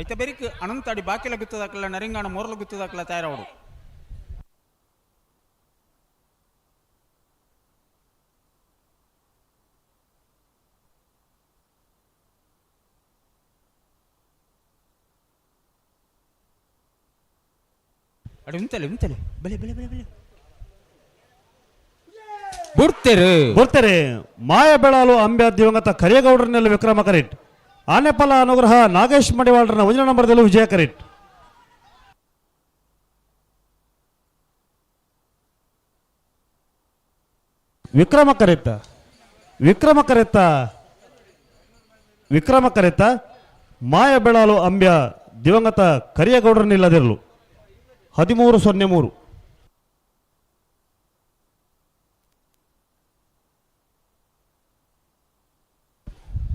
ಐತ ಬೆರಿಕು ಅನಂತಾಡಿ ಬಾಕಿಲ ಗುತ್ತದಾಕಲ ನರಿಂಗಾಣ ಮೋರ್ಲ ಗುತ್ತದಾಕಲ ತಯಾರಾವಡು. ಅಡೆ ಉಂತಲೆ ಉಂತಲೆ ಬಲೆ ಬಲೆ ಬಲೆ ಬಲೆ ಬುಡ್ತೇರು ಬರ್ತಾರೆ. ಮಾಯ ಬೆಳಾಲು ಅಂಬ್ಯ ದಿವಂಗತ ಕರಿಯಗೌಡರನ್ನೆಲ್ಲ ವಿಕ್ರಮ ಕರಿಟ್ ಆನೆಪಲ ಅನುಗ್ರಹ ನಾಗೇಶ್ ಮಡಿವಾಳ್ರನ ಒಂದನೇ ನಂಬರ್ದಲ್ಲಿ ವಿಜಯ ಕರಿಟ್. ವಿಕ್ರಮ ಕರಿತ ವಿಕ್ರಮ ಕರಿತ ವಿಕ್ರಮ ಕರಿತ ಮಾಯ ಬೆಳಾಲು ಅಂಬ್ಯ ದಿವಂಗತ ಕರಿಯಗೌಡರನ್ನಿಲ್ಲದಿರಲು 13-03.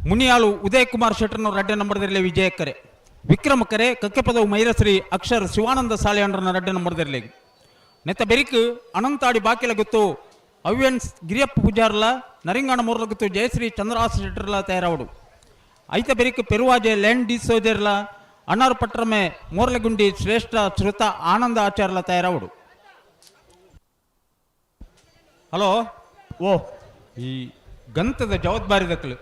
ಮುನಿಯಾಳು ಉದಯ್ ಕುಮಾರ್ ಶೆಟ್ಟರ್ನವರು ರಡ್ಡೆ ನಂಬರ್ದಿರಲಿ ವಿಜಯ ಕರೆ ವಿಕ್ರಮ ಕರೆ ಕಕ್ಕೆಪದವು ಮೈರಶ್ರೀ ಅಕ್ಷರ್ ಶಿವಾನಂದ ಸಾಲಿಯಂಡ್ರನ ರಡ್ಡೆ ನಂಬರ್ದಿರಲಿ ನೆತ್ತ ಬೆರಿಕ್ ಅನಂತಾಡಿ ಬಾಕಿಲ ಗೊತ್ತು ಅವ್ಯನ್ಸ್ ಗಿರಿಯಪ್ಪ ಪೂಜಾರ್ಲ ನರಿಂಗಾಣ ಮೂರ್ಲ ಗೊತ್ತು ಜಯಶ್ರೀ ಚಂದ್ರಹಾಸ ಶೆಟ್ಟರ್ಲ ತಯಾರಾವಡು ಐತ ಬೆರಿಕ್ ಪೆರುವಾಜೆ ಲ್ಯಾಂಡ್ ಡಿ ಸೋಜರ್ಲ ಅಣ್ಣಾರು ಪಟ್ರಮೆ ಮೋರ್ಲಗುಂಡಿ ಶ್ರೇಷ್ಠ ಶ್ರುತ ಆನಂದ ಆಚಾರ್ಲ ತಯಾರಾವಡು. ಹಲೋ ಓ ಈ ಗಂತದ ಜವಾಬ್ದಾರಿ ದಕ್ಕಲು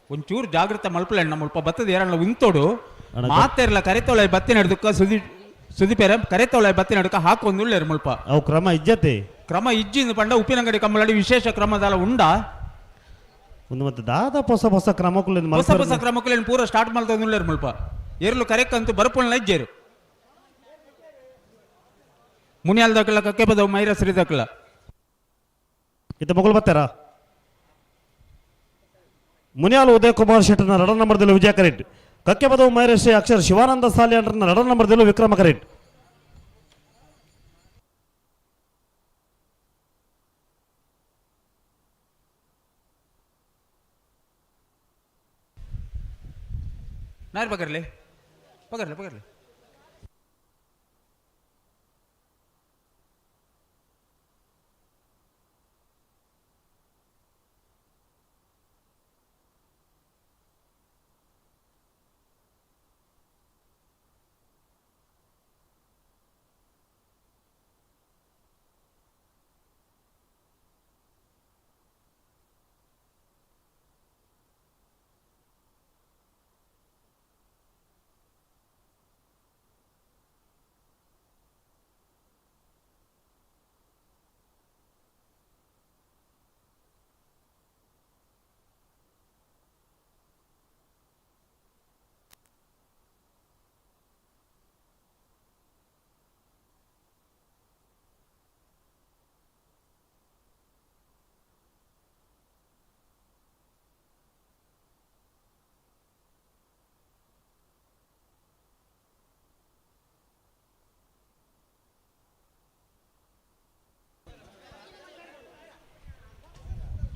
ಒಂಚೂರು ಜಾಗೃತ ಮಲ್ಪಲೆ ನಮ್ಮ ಬತ್ತದ ಏರಣ್ಣ ಉಂತೋಡು ಮಾತೆರ್ಲ ಕರೆತೊಳೆ ಬತ್ತಿ ನಡ್ದುಕ್ಕ ಸುದಿ ಸುದಿಪೇರ ಕರೆತೊಳೆ ಬತ್ತಿ ನಡುಕ ಹಾಕೊಂದುಳ್ಳೇರು ಮುಲ್ಪ ಅವು ಕ್ರಮ ಇಜ್ಜತೆ ಕ್ರಮ ಇಜ್ಜಿಂದ ಪಂಡ ಉಪ್ಪಿನಂಗಡಿ ಕಂಬಳಡಿ ವಿಶೇಷ ಕ್ರಮದಾಲ ಉಂಡ ಒಂದು ಮತ್ತೆ ದಾದ ಹೊಸ ಹೊಸ ಕ್ರಮಕ್ಕೂ ಹೊಸ ಹೊಸ ಕ್ರಮಕ್ಕೂ ಪೂರ ಸ್ಟಾರ್ಟ್ ಮಾಡ್ತೊಂದುಳ್ಳೇರು ಮುಲ್ಪ ಏರ್ಲು ಕರೆಕ್ಕಂತೂ ಬರಪುಳ್ನ ಇಜ್ಜೇರು ಮುನಿಯಾಲ್ ದಕ್ಕಲ ಕಕ್ಕೆ ಬದವು ಮೈರ ಶ್ರೀ ದಕ್ಕಲ ಇತ್ತ ಮಗಳು ಬರ್ತಾರ ಮುನಿಯಾಲ್ ಉದಯ್ ಕುಮಾರ್ ಶೆಟ್ಟರ್ನ ರಡ ನಂಬರ್ದಲ್ಲಿ ವಿಜಯ ಕರೆಟ್ ಕಕ್ಕೆ ಬದವು ಮೈರಶ್ರೀ ಅಕ್ಷರ್ ಶಿವಾನಂದ ಸಾಲಿಯಂಡ್ರನ ರಡ ನಂಬರ್ದಲ್ಲಿ ವಿಕ್ರಮ ಕರೆಟ್. ನಾರು ಪಕಡ್ಲೆ ಪಕಡ್ಲೆ ಪಕಡ್ಲೆ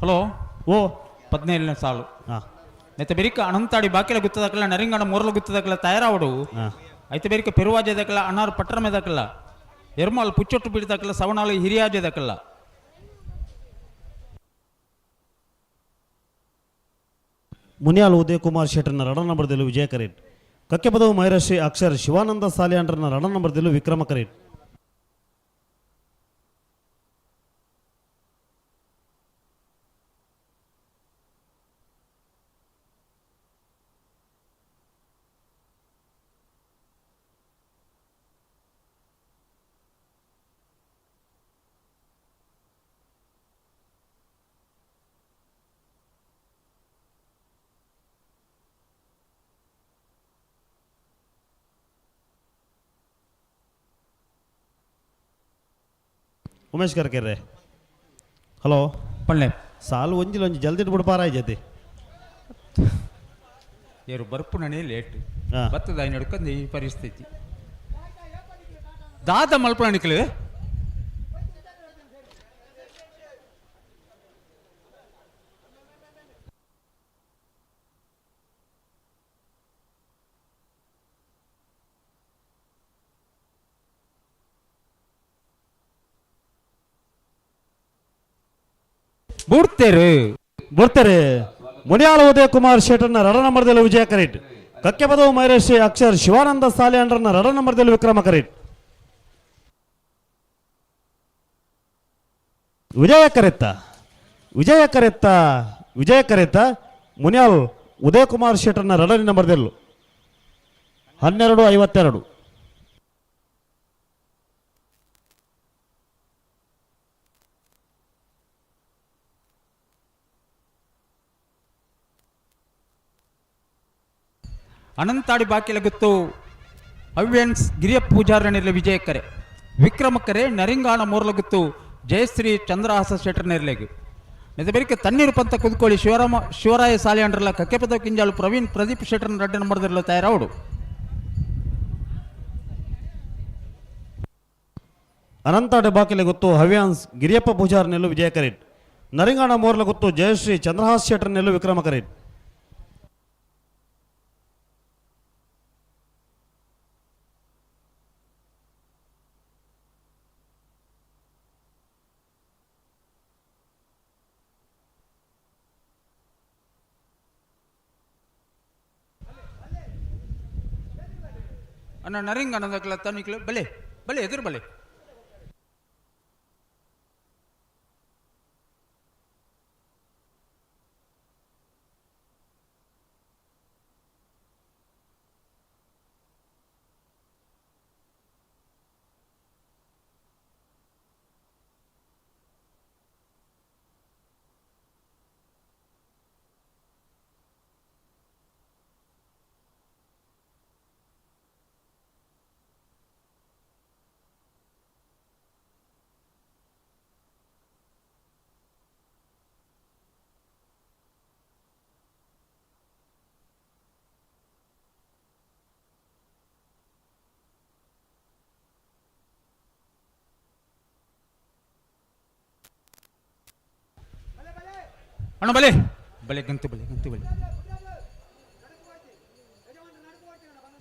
ಹಲೋ ಓ 17ನೇ ಸಾಲು ನೆತ್ತ ಬೆರಿಕ ಅನಂತಾಡಿ ಬಾಕಿಲ ಗುತ್ತದಕ್ಕಲ್ಲ ನರಿಂಗಣ ಮೋರ್ಲ ಗುತ್ತದಕ್ಕಲ್ಲ ತಯಾರಾವಡು ಐತ ಬೆರಿಕ ಪೆರುವಾಜದಕ್ಕಲ್ಲ ಅಣ್ಣಾರು ಪಟ್ಟರಮೆದಕ್ಕಲ್ಲ ಎರ್ಮಾಲ್ ಪುಚ್ಚೊಟ್ಟು ಬಿಡಿದಕ್ಕಲ್ಲ ಸವಣಾಲು ಹಿರಿಯಾಜದಕ್ಕಲ್ಲ. ಮುನಿಯಾಲ್ ಉದಯ್ ಕುಮಾರ್ ಶೆಟ್ಟರ್ನ ರಡ ನಂಬರ್ದಲ್ಲೂ ವಿಜಯ ಕರೇಟ್. ಕಕ್ಕೆಪದವು ಮೈರಶ್ರೀ ಅಕ್ಷರ್ ಶಿವಾನಂದ ಸಾಲಿಯಾಂಡ್ರನ ರಡ ನಂಬರ್ದಲ್ಲೂ ವಿಕ್ರಮ ಕರೇಟ್. ಉಮೇಶ್ ಕರ್ಕೆರ್ರೆ ಹಲೋ ಪಳ್ಳೆ ಸಾಲು ಒಂಜಿಲ ಒಂಜಿ ಜಲ್ದಿ ಬಿಡು ಪಾರಾಯ್ ಜೊತೆ ಏರು ಬರ್ಪುಣನೇ ಲೇಟ್ ಬತ್ತದ ನಡ್ಕೊಂಡು ಈ ಪರಿಸ್ಥಿತಿ ದಾದ ಮಲ್ಪಣಿಕ್ಲು ಬುಡ್ತೇರು ಬರ್ತಾರೆ. ಮುನಿಯಾಲ ಉದಯ್ ಕುಮಾರ್ ಶೆಟ್ಟರ್ನ ರಡ ನಂಬರ್ದಲ್ಲಿ ವಿಜಯ ಕರೇಟ್. ಕಕ್ಕೆಪದವು ಮೈರಶ್ರೀ ಅಕ್ಷರ್ ಶಿವಾನಂದ ಸಾಲಿಯಾಂಡ್ರನ ರಡ ನಂಬರ್ದಲ್ಲಿ ವಿಕ್ರಮ ಕರೇಟ್. ವಿಜಯ ಕರೆತ್ತ ವಿಜಯ ಕರೆತ್ತ ವಿಜಯ ಕರೆತ್ತ ಮುನಿಯಾಲ್ ಉದಯ್ ಕುಮಾರ್ ಶೆಟ್ಟರ್ನ ರಡನಿ ನಂಬರ್ದಲ್ಲೂ 12:52. ಅನಂತಾಡಿ ಬಾಕಿಲ ಗೊತ್ತು ಅವ್ಯನ್ಸ್ ಗಿರಿಯ ಪೂಜಾರನಿರ್ಲೆ ವಿಜಯಕರೆ ವಿಕ್ರಮಕರೆ ನರಿಂಗಾಣ ಮೂರ್ಲಗುತ್ತು ಜಯಶ್ರೀ ಚಂದ್ರಹಾಸ ಶೆಟ್ಟರ್ ನೆರ್ಲೆಗ್ ನಿಜ ತಣ್ಣೀರು ಪಂತ ಕುದ್ಕೊಳ್ಳಿ ಶಿವರಾಮ ಶಿವರಾಯ ಸಾಲೆ ಅಂಡ್ರಲ್ಲ ಕಕ್ಕೆಪದ ಕಿಂಜಾಳು ಪ್ರವೀಣ್ ಪ್ರದೀಪ್ ಶೆಟ್ಟರ್ನ ರಡ್ಡ ನಂಬರ್ದಿರಲು ತಯಾರಾವಡು. ಅನಂತಾಡಿ ಬಾಕಿಲೆ ಗೊತ್ತು ಹವ್ಯಾನ್ಸ್ ಗಿರಿಯಪ್ಪ ಪೂಜಾರ್ ನೆಲ್ಲು ವಿಜಯ ಕರೇಟ್. ನರಿಂಗಾಣ ಮೋರ್ಲ ಗೊತ್ತು ಜಯಶ್ರೀ ಚಂದ್ರಹಾಸ್ ಶೆಟ್ಟರ್ ನೆಲ್ಲು ವಿಕ್ರಮ ಕರೇಟ್. ಅಣ್ಣ ನರಿಂಗ್ ಅನ್ನೋದಕ್ಲ ತನಿಕ್ಲು ಬಲೆ ಬಲೆ ಎದುರು ಬಲೆ ಅಣ್ಣ ಬಲೆ ಬಲೆ ಗಂತು ಬಲೆ ಗಂತು ಬಲೆ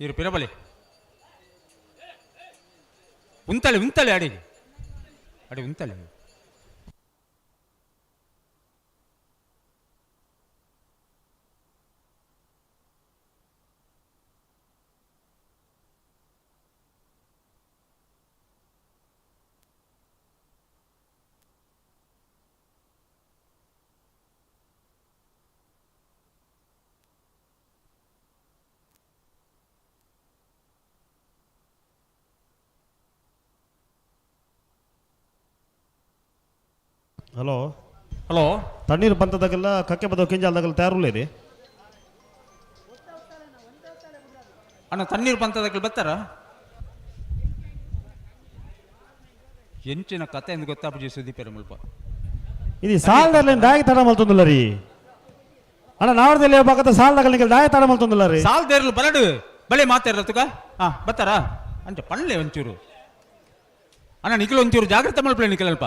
ಇರು ಪಿರ ಬಲೆ ಉಂತಾಳೆ ಉಂತಾಳೆ ಅಡಿ ಅಡಿ ಉಂತಾಳೆ. ಹಲೋ ಹಲೋ ತಣ್ಣೀರು ಪಂತದಾಗೆಲ್ಲ ಕಕ್ಕೆ ಬದೋ ಕಿಂಜಾಲ್ದಾಗೆಲ್ಲ ತಯಾರುಳ್ಳೇರಿ ಅಣ್ಣ ತಣ್ಣೀರು ಪಂತದಾಗಲ್ ಬರ್ತಾರ ಎಂಚಿನ ಕತೆ ಎಂದು ಗೊತ್ತಾಪುಜಿ ಸುದೀಪರ ಮುಲ್ಪ ಇದು ಸಾಲದಲ್ಲಿ ದಾಯಿ ತಡ ಮಲ್ತೊಂದುಲ್ಲ ರೀ ಅಣ್ಣ ನಾವರದಲ್ಲಿ ಭಾಗದ ಸಾಲದಾಗ ದಾಯ ತಡ ಮಲ್ತೊಂದುಲ್ಲ ರೀ ಸಾಲದೇರ್ಲು ಬರಡು ಬಲೆ ಮಾತಾಡಲ್ಲ ತುಕ ಹಾ ಬರ್ತಾರಾ ಅಂಚ ಪಳ್ಳೆ ಒಂಚೂರು ಅಣ್ಣ ನಿಖಿಲ್ ಒಂಚೂರು ಜಾಗ್ರತೆ ಮಲ್ಪಲೆ ನಿಖಿಲಲ್ಪ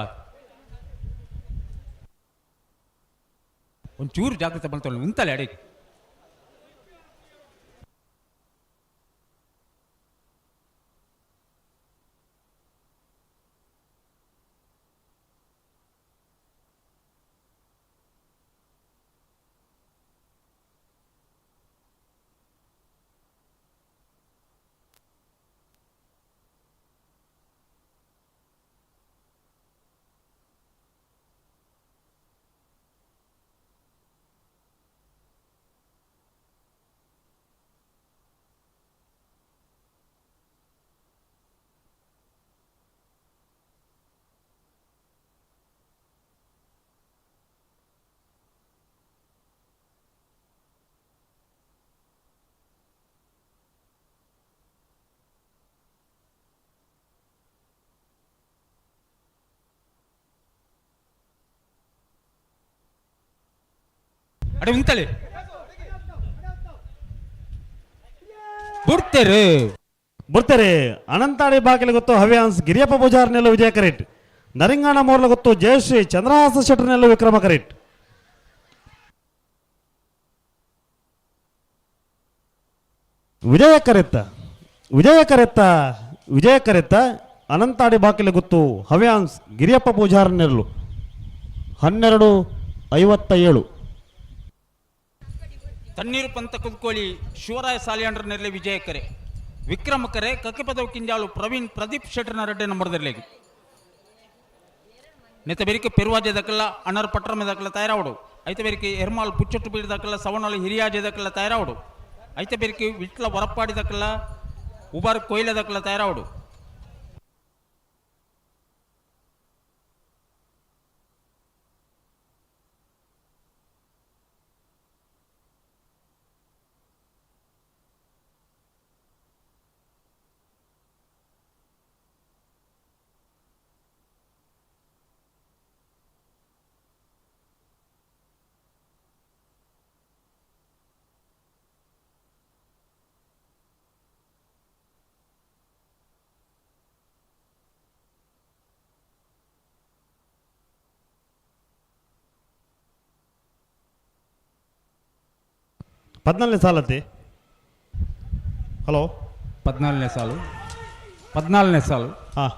ಒಂಚೂರು ಜಾಗ್ರತೆ ಮಲ್ತೊಳ್ಳೆ ಉಂತಲೆ ಅಡಿಗೆ. ಅಡೆ ಉಂತಲೆ ಬುಡ್ತೇರು ಬರ್ತಾರೆ. ಅನಂತಾಡಿ ಬಾಗಿಲು ಗೊತ್ತು ಹವ್ಯಾಂಸ್ ಗಿರಿಯಪ್ಪ ಪೂಜಾರ್ನೆಲ್ಲ ವಿಜಯ ಕರೇಟ್. ನರಿಂಗಾಣ ಮೋರ್ಲ ಗೊತ್ತು ಜಯಶ್ರೀ ಚಂದ್ರಹಾಸ ಶೆಟ್ಟರ್ನೆಲ್ಲ ವಿಕ್ರಮ ಕರೇಟ್. ವಿಜಯ ಕರೆತ್ತ ವಿಜಯ ಕರೆತ್ತ ವಿಜಯ ಕರೆತ್ತ ಅನಂತಾಡಿ ಬಾಕಿಲು ಗೊತ್ತು ಹವ್ಯಾಂಸ್ ಗಿರಿಯಪ್ಪ ಪೂಜಾರ್ನೆರಲು 12:57. ತಣ್ಣೀರು ಪಂತ ಕುದ್ಕೋಳಿ ಶಿವರಾಯ ಸಾಲಿಯಾಂಡ್ರ ನೆರಳೆ ವಿಜಯ ಕರೆ. ವಿಕ್ರಮ ಕರೆ ಕಕ್ಕಿಪದವು ಕಿಂಜಾಳು ಪ್ರವೀಣ್ ಪ್ರದೀಪ್ ಶೆಟ್ಟರ್ನ ರೆಡ್ಡೆ ನಂಬರ್ದರ್ಲೇಗಿ. ನೆತ ಬೆರಿಕೆ ಪೆರುವಾಜೆ ದಕ್ಕಲ್ಲ ಅನರ್ ಪಟ್ರಮೆ ದಕ್ಕಲ್ಲ ತಯಾರಾವಡು. ಐತ ಬೆರಿಕೆ ಎರ್ಮಾಲ್ ಪುಚ್ಚೊಟ್ಟು ಬೀಡು ದಕ್ಕಲ್ಲ ಸವಣಾಳು ಹಿರಿಯಾಜೆ ದಕ್ಕಲ್ಲ ತಯಾರಾವಡು. ಐತ ಬೆರಿಕೆ ವಿಟ್ಲ ವರಪ್ಪಾಡಿ ದಕ್ಕಲ್ಲ ಉಬಾರ್ ಕೊಯ್ಲ ದಕ್ಕಲ್ಲ ತಯಾರಾವಡು. ಪದ್ನಾಲ್ಕನೇ ಸಾಲತ್ತೆ. ಹಲೋ, 14ನೇ ಸಾಲು, 14ನೇ ಸಾಲು. ಹಾಂ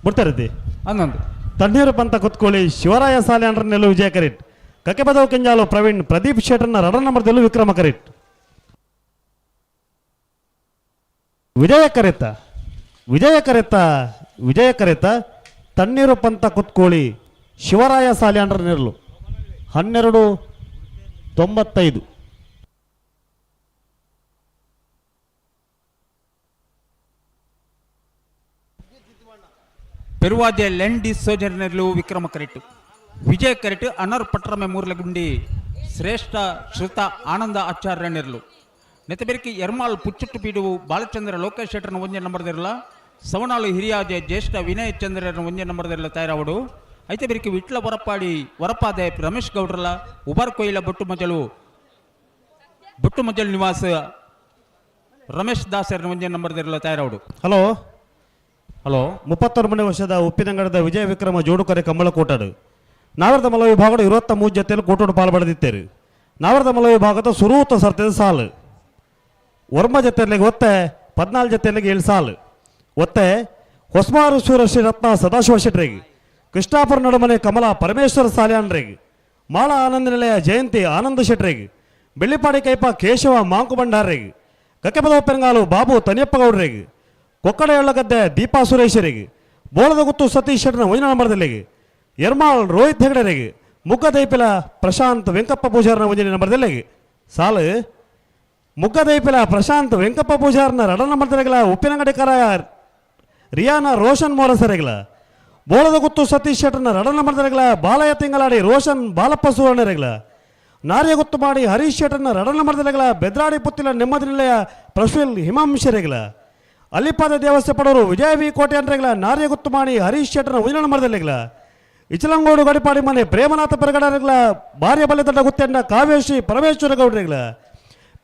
ಬಿಡ್ತಾರದ್ದಿ. 11. ತಣ್ಣೀರು ಪಂತ ಕುತ್ಕೊಳ್ಳಿ ಶಿವರಾಯ ಸಾಲ್ಯಾಂಡ್ರ ನೆಲ್ಲು ವಿಜಯ ಕರೇಟ್. ಕಕ್ಕೆಪದವು ಕೆಂಜಾಲು ಪ್ರವೀಣ್ ಪ್ರದೀಪ್ ಶೆಟ್ಟರ್ನ ರಡ ನಂಬರ್ದಲ್ಲೂ ವಿಕ್ರಮ ಕರೇಟ್. ವಿಜಯ ಕರೆತ ವಿಜಯ ಕರೆತ ವಿಜಯ ಕರೆತ ತಣ್ಣೀರು ಪಂತ ಕುತ್ಕೋಳಿ ಶಿವರಾಯ ಸಾಲ್ಯಾಂಡ್ರ ನೆರಳು 12:95. ಪೆರುವಾಜೆ ಲೆಂಡಿ ಸೋಜರ್ನೆರ್ಲು ವಿಕ್ರಮ ಕರೆಟ್. ವಿಜಯ ಕರೆಟ್ ಅನರ್ ಪಟ್ರಮೆ ಮೂರ್ಲಗುಂಡಿ ಶ್ರೇಷ್ಠ ಶ್ರುತ ಆನಂದ ಆಚಾರ್ಯ ನೆರಳು. ನೆತಬೆರಿಕೆ ಎರ್ಮಾಲ್ ಪುಚ್ಚುಟ್ಟು ಪೀಡು ಬಾಲಚಂದ್ರ ಲೋಕೇಶ್ ಶೆಟ್ಟರ್ನ ಒಂಜೆ ನಂಬರ್ದಿರಲ. ಸವಣಾಳು ಹಿರಿಯಾಜೆ ಜ್ಯೇಷ್ಠ ವಿನಯ್ ಚಂದ್ರನ ಒಂಜೆ ನಂಬರ್ದಿರಲ ತಯಾರಾವಡು. ಐತೆ ಬೆರಿಕೆ ವಿಟ್ಲ ವರಪಾಡಿ ವರಪಾದೆ ರಮೇಶ್ ಗೌಡ್ರಲ ಉಬಾರ್ ಕೊಯ್ಲ ಬೊಟ್ಟು ಮಜಲು ನಿವಾಸ ರಮೇಶ್ ದಾಸರ್ನ ಒಂಜೆ ನಂಬರ್ದಿರಲ ತಯಾರಾವಡು. ಹಲೋ ಹಲೋ, 33ನೇ ವರ್ಷದ ಉಪ್ಪಿನಂಗಡದ ವಿಜಯ ವಿಕ್ರಮ ಜೋಡುಕರೆ ಕಂಬಳ ಕೋಟಾಡು. ನಾವರದ ಮಲ ವಿಭಾಗದ 23 ಜೊತೆಯಲ್ಲಿ ಕೋಟೋಡು ಪಾಲು ಪಡೆದಿತ್ತೇರು. ನಾವರದ ಮಲ ವಿಭಾಗದ ಸುರೂತ ಸರ್ತದ ಸಾಲು ವರ್ಮ ಜೊತೆಯಲ್ಲಿಗೆ ಒತ್ತೆ 14 ಜೊತೆಯಲ್ಲಿಗೆ 7 ಸಾಲು ಒತ್ತೆ ಹೊಸ್ಮಾರು ಸೂರ ಶ್ರೀ ರತ್ನ ಸದಾಶಿವ ಶೆಟ್ಟರಿಗೆ, ಕೃಷ್ಣಾಪುರ ನಡುಮನೆ ಕಮಲಾ ಪರಮೇಶ್ವರ ಸಾಲ್ಯಾನ್ರಿಗೆ, ಮಾಳ ಆನಂದ ನಿಲಯ ಜಯಂತಿ ಆನಂದ ಶೆಟ್ಟರಿಗೆ, ಬೆಳ್ಳಿಪಾಡಿ ಕೈಪ ಕೇಶವ ಮಾಂಕು ಭಂಡಾರಿಗೆ, ಕಕ್ಕೆಪದ ಪೆರಂಗಾಲು ಬಾಬು ತನಿಯಪ್ಪಗೌಡರಿಗೆ, ಕೊಕ್ಕಡ ಎಳ್ಳಗದ್ದೆ ದೀಪಾ ಸುರೇಶರಿಗೆ, ಬೋಳದಗುತ್ತು ಸತೀಶ್ ಶೆಟ್ಟರ್ನ ಒಂಜನ ನಂಬರ್ದಲ್ಲಿಗೆ, ಎರ್ಮಾಳ್ ರೋಹಿತ್ ಹೆಗಡೆರಿಗೆ, ಮುಗ್ಗದೈಪಿಲ ಪ್ರಶಾಂತ್ ವೆಂಕಪ್ಪ ಪೂಜಾರನ ಒಂಜನೇ ನಂಬರ್ದಲ್ಲಿಗೆ ಸಾಲು ಮುಗ್ಗದೈಪಿಲ ಪ್ರಶಾಂತ್ ವೆಂಕಪ್ಪ ಪೂಜಾರನ ರಡ ನಂಬರ್ದಲ್ಲಿಗೆಲ ಉಪ್ಪಿನಂಗಡಿ ಕರಾಯ ರಿಯಾನ ರೋಷನ್ ಮೋರಸರಿಗಲ, ಬೋಳದಗುತ್ತು ಸತೀಶ್ ಶೆಟ್ಟರ್ನ ರಡ ನಂಬರ್ದಲ್ಲಿಗೆಲ ಬಾಲಯ್ಯ ತಿಂಗಳಾಡಿ ರೋಷನ್ ಬಾಲಪ್ಪ ಸುವರ್ಣರಿಗಲ, ನಾರ್ಯಗುತ್ತು ಮಾಡಿ ಹರೀಶ್ ಶೆಟ್ಟರ್ನ ರಡ ನಂಬರ್ದಲ್ಲಿಗೆಲ ಬೆದ್ರಾಡಿ ಪುತ್ತಿಲ ನೆಮ್ಮದಿ ನಿಲಯ ಪ್ರಶ್ವಿಲ್ ಹಿಮಾಂಶರಿಗಲ, ಅಲ್ಲಿಪಾದ ದೇವಸ್ಥೆ ಪಡೋರು ವಿಜಯ ವಿ ಕೋಟೆ ಅಂದ್ರೆಗಳ ನಾರ್ಯಗುತ್ತು ಮಾಡಿ ಹರೀಶ್ ಶೆಟ್ಟರ್ನ ಉಜಿನ ನಂಬರ್ದಲ್ಲಿಗಳ, ಇಚಲಂಗೋಡು ಗಡಿಪಾಡಿ ಮನೆ ಪ್ರೇಮನಾಥ ಪೆರಗಡರಿಗಳ ಭಾರ್ಯ ಬಲೆದಂಡ ಗುತ್ತೆಂಡ ಕಾವ್ಯಶ್ರೀ ಪರಮೇಶ್ವರ ಗೌಡ್ರಿಗಳ,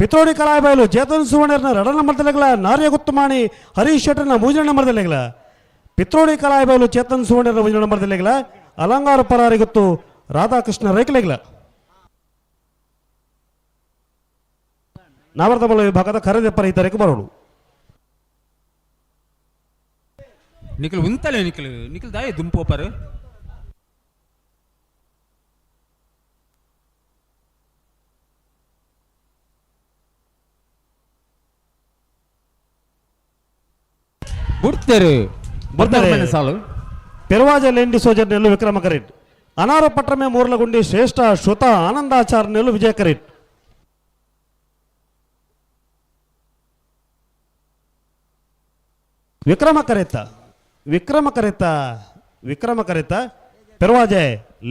ಪಿತ್ರೋಡಿ ಕಲಾಯಬೈಲು ಚೇತನ್ ಸುವರ್ಣರ್ನ ರಡ ನಂಬರ್ದಲ್ಲಿಗಳ ನಾರ್ಯಗುತ್ತು ಮಾಡಿ ಹರೀಶ್ ಶೆಟ್ಟರ್ನ ಮೂಜಿನ ನಂಬರ್ದಲ್ಲಿಗಳ, ಪಿತ್ರೋಡಿ ಕಲಾಯಬೈಲು ಚೇತನ್ ಸುವರ್ಣರ್ನ ಮೂಜಿನ ನಂಬರ್ದಲ್ಲಿಗಳ ಅಲಂಗಾರ ಪರಾರಿಗುತ್ತು ರಾಧಾಕೃಷ್ಣ ರೈಕಲಿಗಳ. ನಾವರ್ದಮಲ ವಿಭಾಗದ ಖರೀದಿ ಪರಿಹಿತರಿಗೆ ಬರೋಡು. ನಿಖಿಲ್ ಉಂತಲೆ ನಿಖಿಲ್ ನಿಖಿಲ್ ದಾಯ ದುಂಪೋಪರು. ಬುಡ್ತೇರು ಬರ್ತಾರೆ. ಸಾಲು ಪೆರುವಾಜ ಲೆಂಡಿ ಸೋಜರ್ ನೆಲ್ಲು ವಿಕ್ರಮ ಕರೇಟ್. ಅನಾರ ಪಟ್ರಮೆ ಮೂರ್ಲಗುಂಡಿ ಶ್ರೇಷ್ಠ ಶ್ರುತ ಆನಂದಾಚಾರ್ಯ ನೆಲ್ಲು ವಿಜಯ ಕರೇಟ್. ವಿಕ್ರಮ ಕರೆತ ವಿಕ್ರಮ ಕರೆತ ವಿಕ್ರಮ ಕರೆತ ಪೆರುವಾಜೆ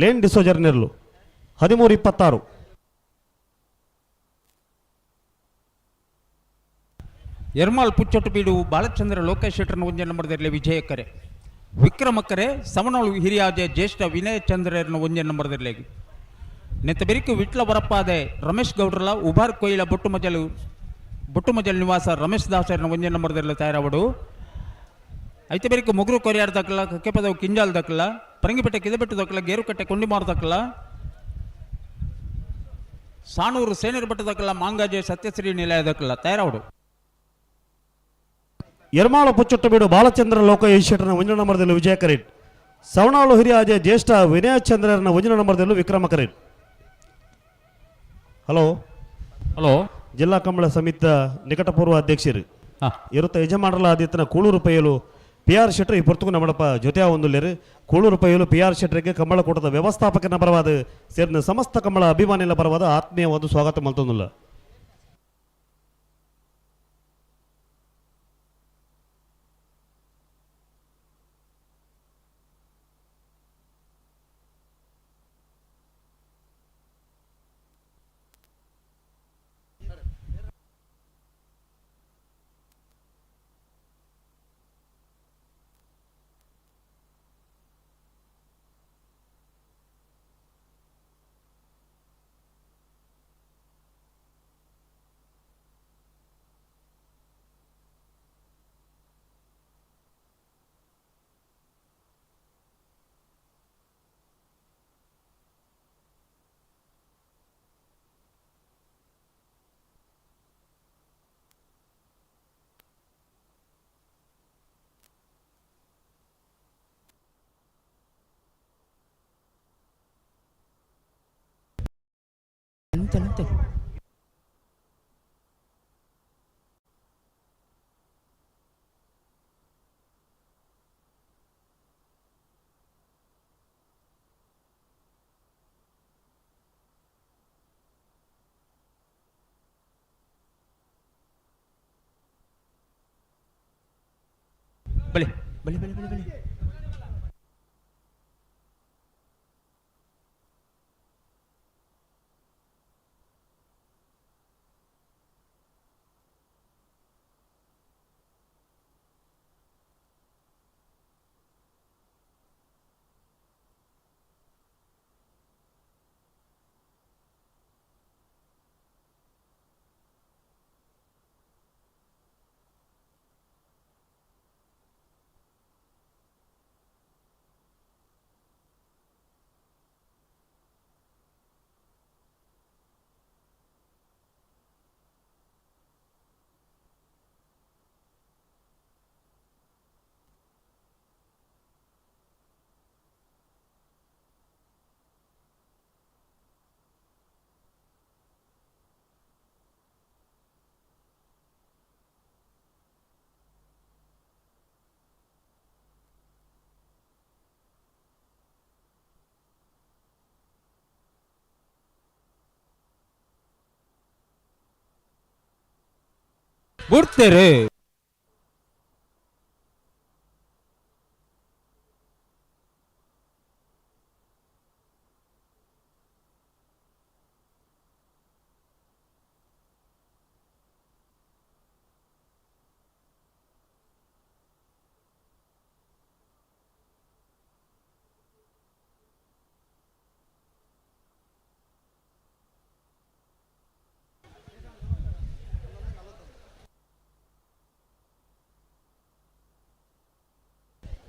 ಲೇನ್ ಡಿಸೋಜರ್ ನೆರಳು 13:26. ಎರ್ಮಾಲ್ ಪುಚ್ಚೊಟ್ಟು ಬೀಡು ಬಾಲಚಂದ್ರ ಲೋಕೇಶ್ ಶೆಟ್ಟರ್ನ ಒಂಜೆ ನಂಬರ್ದಿರಲಿ ವಿಜಯ ಕರೆ. ವಿಕ್ರಮ ಕರೆ ಸವಣಾಳು ಹಿರಿಯಾಜೆ ಜ್ಯೇಷ್ಠ ವಿನಯ ಚಂದ್ರನ ಒಂಜೆ ನಂಬರ್ದಿರಲಿ. ನೆತ್ತ ಬೆರಿಕು ವಿಟ್ಲ ಬರಪ್ಪಾದೆ ರಮೇಶ್ ಗೌಡ್ರಲ ಉಬಾರ್ ಕೊಯ್ಲ ಬೊಟ್ಟುಮಜಲು ಬೊಟ್ಟುಮಜಲ್ ನಿವಾಸ ರಮೇಶ್ ದಾಸರನ ಒಂಜೇ ನಂಬರ್ದಲ್ಲಿ ತಯಾರಾವಡು. ಐತೆ ಬೆರಿಕು ಮುಗುರು ಕೊರಿಯಾರ್ ದಕ್ಕಲ ಕಕ್ಕೆಪದವು ಕಿಂಜಾಲ್ ದಕ್ಕಲ ಪರಂಗಿಪೇಟೆ ಕಿದಬೆಟ್ಟು ದಕ್ಕಲ ಗೇರುಕಟ್ಟೆ ಕೊಂಡಿಮಾರ್ ದಕ್ಕಲ ಸಾಣೂರು ಸೇನರ್ ಬೆಟ್ಟ ದಕ್ಕಲ ಮಾಂಗಾಜೆ ಸತ್ಯಶ್ರೀ ನಿಲಯ ದಕ್ಕಲ ತಯಾರಾವಡು. ಎರ್ಮಾಳು ಪುಚ್ಚೊಟ್ಟು ಬೀಡು ಬಾಲಚಂದ್ರ ಲೋಕೇಶ್ವರನ ಒಂಜಿ ನಂಬರ್ದಲ್ಲಿ ವಿಜಯ ಕರೀಟ್. ಸವಣಾಳು ಹಿರಿಯಾಜೆ ಜ್ಯೇಷ್ಠ ವಿನಯ ಚಂದ್ರನ ಒಂಜಿ ನಂಬರ್ದಲ್ಲಿ ವಿಕ್ರಮ ಕರೀಟ್. ಹಲೋ ಹಲೋ ಜಿಲ್ಲಾ ಕಂಬಳ ಸಮಿತಿ ನಿಕಟಪೂರ್ವ ಅಧ್ಯಕ್ಷರು ಇರುತ್ತ ಯಜಮಾನರಲ ಆದಿತ್ಯನ ಕೂಳೂರು ಪೈಯಲು ಪಿ ಆರ್ ಶೆಟ್ಟರ್ ಈ ಪೊರ್ತುಗು ನಮ್ಮಡಪ್ಪ ಜೊತೆ ಒಂದುಲ್ಲೇರು. ಕೂಳೂರು ಪೈಯಲು ಪಿ ಆರ್ ಶೆಟ್ಟರಿಗೆ ಕಂಬಳ ಕೂಟದ ವ್ಯವಸ್ಥಾಪಕನ ಪರವಾದ ಸೇರಿದ ಸಮಸ್ತ ಕಂಬಳ ಅಭಿಮಾನಿಗಳ ಪರವಾದ ಆತ್ಮೀಯ ಒಂದು ಸ್ವಾಗತ ಮಲ್ತೊಂದುಲ್ಲ. ಬಲಿ ಬಲಿ ಬಲಿ ಬಲಿ ಬಲಿ ಬುಡ್ತೇರೆ.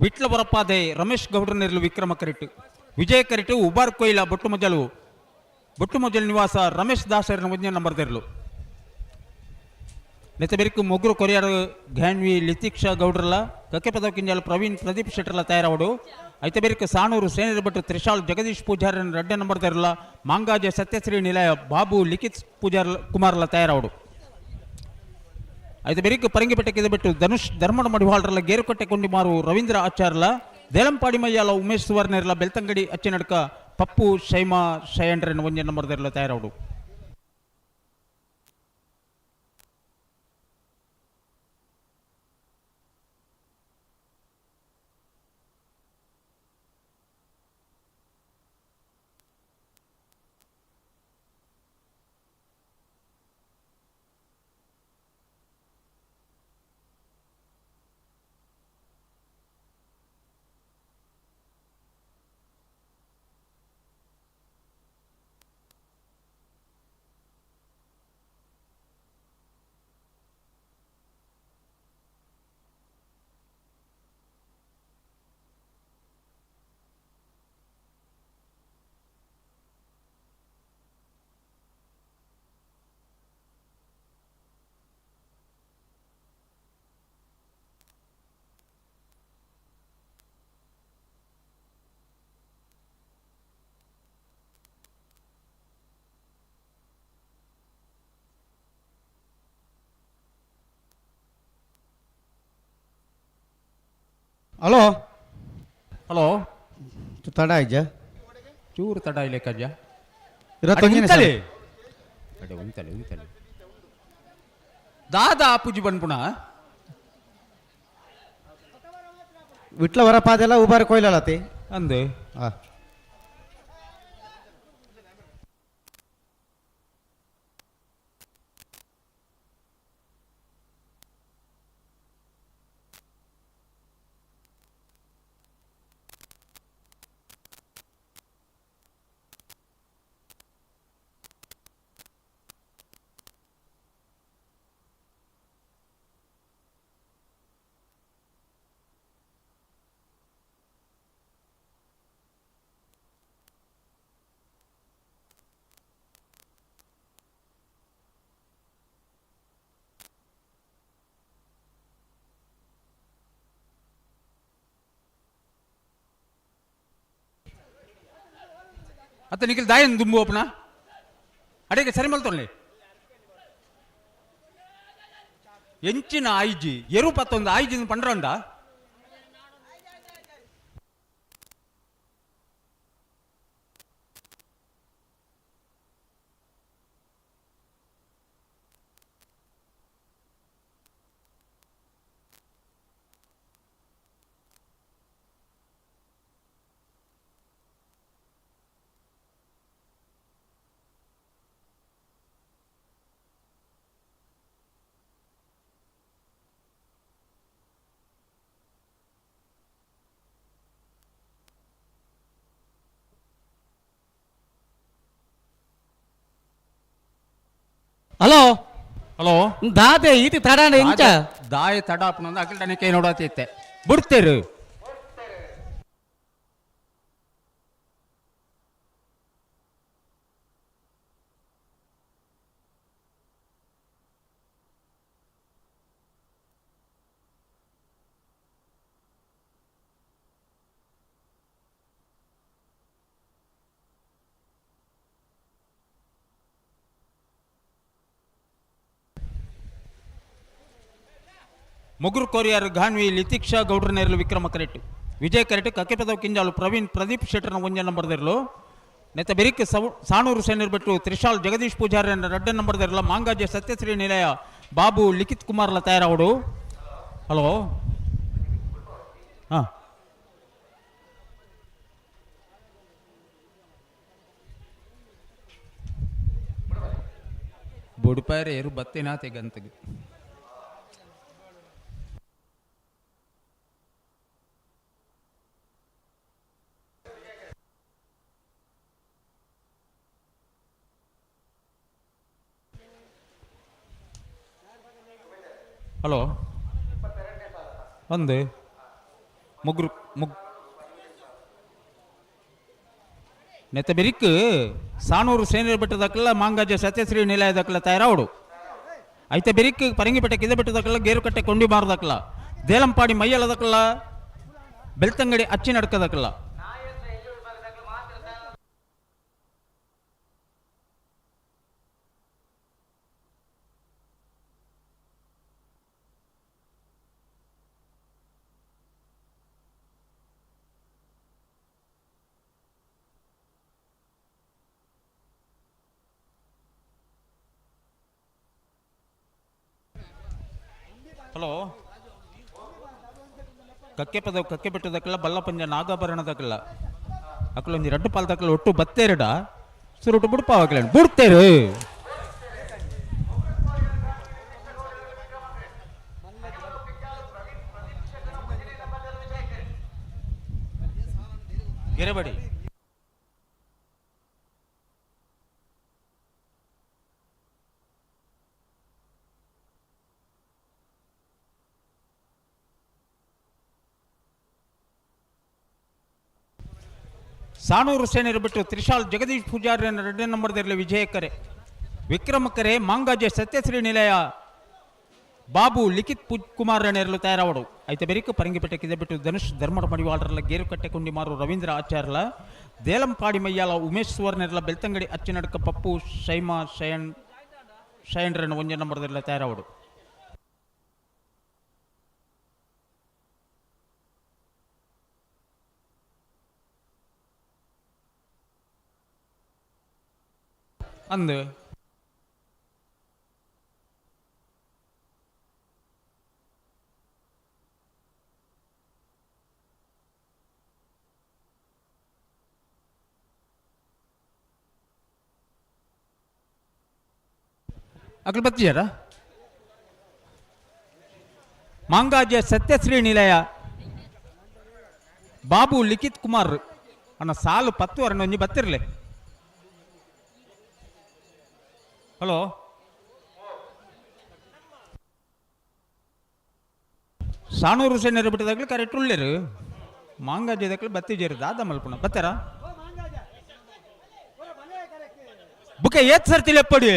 ವಿಟ್ಲ ಬರಪ್ಪಾದೆ ರಮೇಶ್ ಗೌಡ್ರನಿರಲು ವಿಕ್ರಮ ಕರಿಟು ವಿಜಯ ಕರಿಟು ಉಬಾರ್ ಕೊಯ್ಲ ಬೊಟ್ಟುಮಜಲು ಬೊಟ್ಟುಮಜಲು ನಿವಾಸ ರಮೇಶ್ ದಾಸರನ ಒಂಜೇ ನಂಬರ್ ತೆರಲು. ನೆತ್ತಬೆರಿಕು ಮೊಗ್ರು ಕೊರಿಯರ್ ಘ್ಯಾನ್ವಿ ಲಿತೀಕ್ಷಾ ಗೌಡ್ರಲ್ಲ ಕಕ್ಕೆಪದ ಕಿಂಜಾಲ್ ಪ್ರವೀಣ್ ಪ್ರದೀಪ್ ಶೆಟ್ಟರ್ಲ ತಯಾರಾವಡು. ಐತಬೆರಿಕು ಸಾಣೂರು ಸೇನರ ಭಟ್ ತ್ರಿಶಾಲ್ ಜಗದೀಶ್ ಪೂಜಾರನ ರಡ್ಡೆ ನಂಬರ್ ತೆರಲ ಮಾಂಗಾಜೆ ಸತ್ಯಶ್ರೀ ನಿಲಯ ಬಾಬು ಲಿಖಿತ್ ಪೂಜಾರ್ ಕುಮಾರ್ಲ ತಯಾರಾವಡು. ಐದು ಬೆರಿಕು ಪರಂಗಿಪೇಟೆ ಕಿದಬಿಟ್ಟು ಧನುಷ್ ಧರ್ಮಣ ಮಡಿವಾಳರಲ್ಲ ಗೇರುಕಟ್ಟೆ ಕೊಂಡಿಮಾರು ರವೀಂದ್ರ ಆಚಾರ್ಲ ದೇಲಂಪಾಡಿ ಮಯ್ಯಾಲ ಉಮೇಶ್ ಸುವರ್ಣರ್ಲ ಬೆಳ್ತಂಗಡಿ ಅಚ್ಚಿನಡ್ಕ ಪಪ್ಪು ಶೈಮಾ ಶಯಂಡ್ರನ್ ಒಂಜೆ ನಂಬರ್ದೆಲ್ಲ ತಯಾರಾವಡು. ಹಲೋ ಹಲೋ ತಡ ಆಯ್ಜ ಚೂರು ತಡ ಇಲ್ಲ ಕಜ್ಜ ಇರತ್ತೊಂಜಿನ ಉಂತಲೆ ಅಡೆ ಉಂತಲೆ ಉಂತಲೆ ದಾದಾ ಪೂಜಿ ಬನ್ಪುಣ ವಿಟ್ಲ ವರಪಾದೆಲ್ಲ ಉಬಾರ ಕೊಯ್ಲಲತಿ ಅಂದು ಆ ಅತ್ತ ನಿಖಿಲ್ ದಾಯನ್ ದುಂಬು ಅಪ್ಪನ ಅಡೇಗೆ ಸರಿ ಮಲ್ತೊನ್ಲೆ ಎಂಚಿನ ಆಯ್ಜಿ ಎರು ಪತ್ತೊಂದು ಆಯ್ಜಿನ ಪಂಡ್ರಂಡ ಹಲೋ ಹಲೋ ದಾದೆ ಈತಿ ತಡಾಂಡ ಇಂಚ ದಾಯ ತಡ ಅಪ್ಪನ ಅಖಿಲ್ ಟನಕ್ಕೆ ನೋಡತ್ತಿತ್ತೆ ಬಿಡ್ತೇರು ಮುಗುರು ಕೊರಿಯರ್ ಗಾನ್ವಿ ಲಿತಿಕ್ಷಾ ಗೌಡ್ರನೇರ್ಲು ವಿಕ್ರಮ ಕರೆಟ್ ವಿಜಯ್ ಕರೆಟ್ ಕಕ್ಕೆಪದವ್ ಕಿಂಜಾಲು ಪ್ರವೀಣ್ ಪ್ರದೀಪ್ ಶೆಟ್ಟರ್ನ ಒಂಜೆ ನಂಬರ್ ದಿರ್ಲು ನೆತ್ತ ಬೆರಿಕ್ ಸಾಣೂರು ಸೇನರ್ ಬಿಟ್ಟು ತ್ರಿಶಾಲ್ ಜಗದೀಶ್ ಪೂಜಾರಿ ರಡ್ಡ ನಂಬರ್ ದಿರ್ಲ ಮಾಂಗಾಜೆ ಸತ್ಯಶ್ರೀ ನಿಲಯ ಬಾಬು ಲಿಖಿತ್ ಕುಮಾರ್ಲ ತಯಾರಾವಡು. ಹಲೋ ಹಾಂ ಬುಡುಪಾಯರೆ ಏರು ಬತ್ತಿನಾ ತೆಗಂತಗೆ. ಹಲೋ ಒಂದು ಮುಗ್ರು ಮುಗ್ ನೆತ್ತ ಬೆರಿಕ್ ಸಾಣೂರು ಸೇನರ್ ಬೆಟ್ಟದಕ್ಕಲ್ಲ ಮಾಂಗಾಜ ಸತ್ಯಶ್ರೀ ನಿಲಯದಕ್ಕಲ್ಲ ತಯಾರಾವಡು. ಐತೆ ಬೆರಿಕ್ ಪರಂಗಿಪೇಟೆ ಕಿದೆ ಬೆಟ್ಟದಕ್ಕಲ್ಲ ಗೇರುಕಟ್ಟೆ ಕೊಂಡಿ ಮಾರದಕ್ಕಲ್ಲ ದೇಲಂಪಾಡಿ ಮೈಯಲದಕ್ಕಲ್ಲ ಬೆಳ್ತಂಗಡಿ ಅಚ್ಚಿ ನಡ್ಕದಕ್ಕಲ್ಲ. ಹಲೋ ಕಕ್ಕೆ ಪದವು ಕಕ್ಕೆ ಬೆಟ್ಟದಕ್ಕಲ್ಲ ಬಲ್ಲಪಂಜ ನಾಗಾಭರಣದಕ್ಕಲ್ಲ ಅಕ್ಕಲೊಂಜಿ ರಡ್ಡು ಪಾಲ್ದಕ್ಕಲ್ಲ ಒಟ್ಟು ಬತ್ತೇರಡ ಸುರುಟು ಬುಡುಪಾವಾಗಲ ಬುಡ್ತೇರು. ಗೆರೆಬಡಿ ಸಾಣೂರು ಸೇನರು ಬಿಟ್ಟು ತ್ರಿಶಾಲ್ ಜಗದೀಶ್ ಪೂಜಾರಿ ಎರಡನೇ ನಂಬರ್ದಲ್ಲಿ ವಿಜಯಕರೆ ವಿಕ್ರಮಕರೆ ಮಾಂಗಾಜೆ ಸತ್ಯಶ್ರೀ ನಿಲಯ ಬಾಬು ಲಿಖಿತ್ ಕುಮಾರ್ ನೇರಲು ತಯಾರಾವಡು. ಐತೆ ಬೆರಿಕು ಪರಂಗಿಪೇಟೆ ಕಿದೆ ಬಿಟ್ಟು ಧನುಷ್ ಧರ್ಮಡ ಮಡಿವಾಳರಲ್ಲ ಗೇರುಕಟ್ಟೆ ಕೊಂಡಿಮಾರು ರವೀಂದ್ರ ಆಚಾರ್ಲ ದೇಲಂಪಾಡಿ ಮಯ್ಯಾಲ ಉಮೇಶ್ ಸುವರ್ಣರ್ಲ ಬೆಳ್ತಂಗಡಿ ಅಚ್ಚಿನಡ್ಕ ಪಪ್ಪು ಶೈಮಾ ಶಯನ್ ಶಯನ್ರನ್ನು ಒಂದೇ ನಂಬರ್ದಲ್ಲ ತಯಾರಾವಡು. ಅಂದು ಅಗಲ್ ಬತ್ತಿಯಾರ ಮಾಂಗಾಜ ಸತ್ಯಶ್ರೀ ನಿಲಯ ಬಾಬು ಲಿಖಿತ್ ಕುಮಾರ್ ಅನ್ನ ಸಾಲು 10 ವರಣ ಒಂಜಿ ಬತ್ತಿರ್ಲೆ. ಹಲೋ ಸಾನೂರು ಸೈನ್ಯರು ಬಿಟ್ಟದಾಗಲಿ ಕರೆಕ್ಟ್ ಉಳ್ಳೇರು ಮಾಂಗಾಜದಕ್ಕಲು ಬತ್ತಿಜೇರು ದಾದ ಮಲ್ಪುಣ ಬತ್ತಾರ ಬುಕೆ ಏತ್ ಸರ್ತಿ ಲೆಪ್ಪಡಿ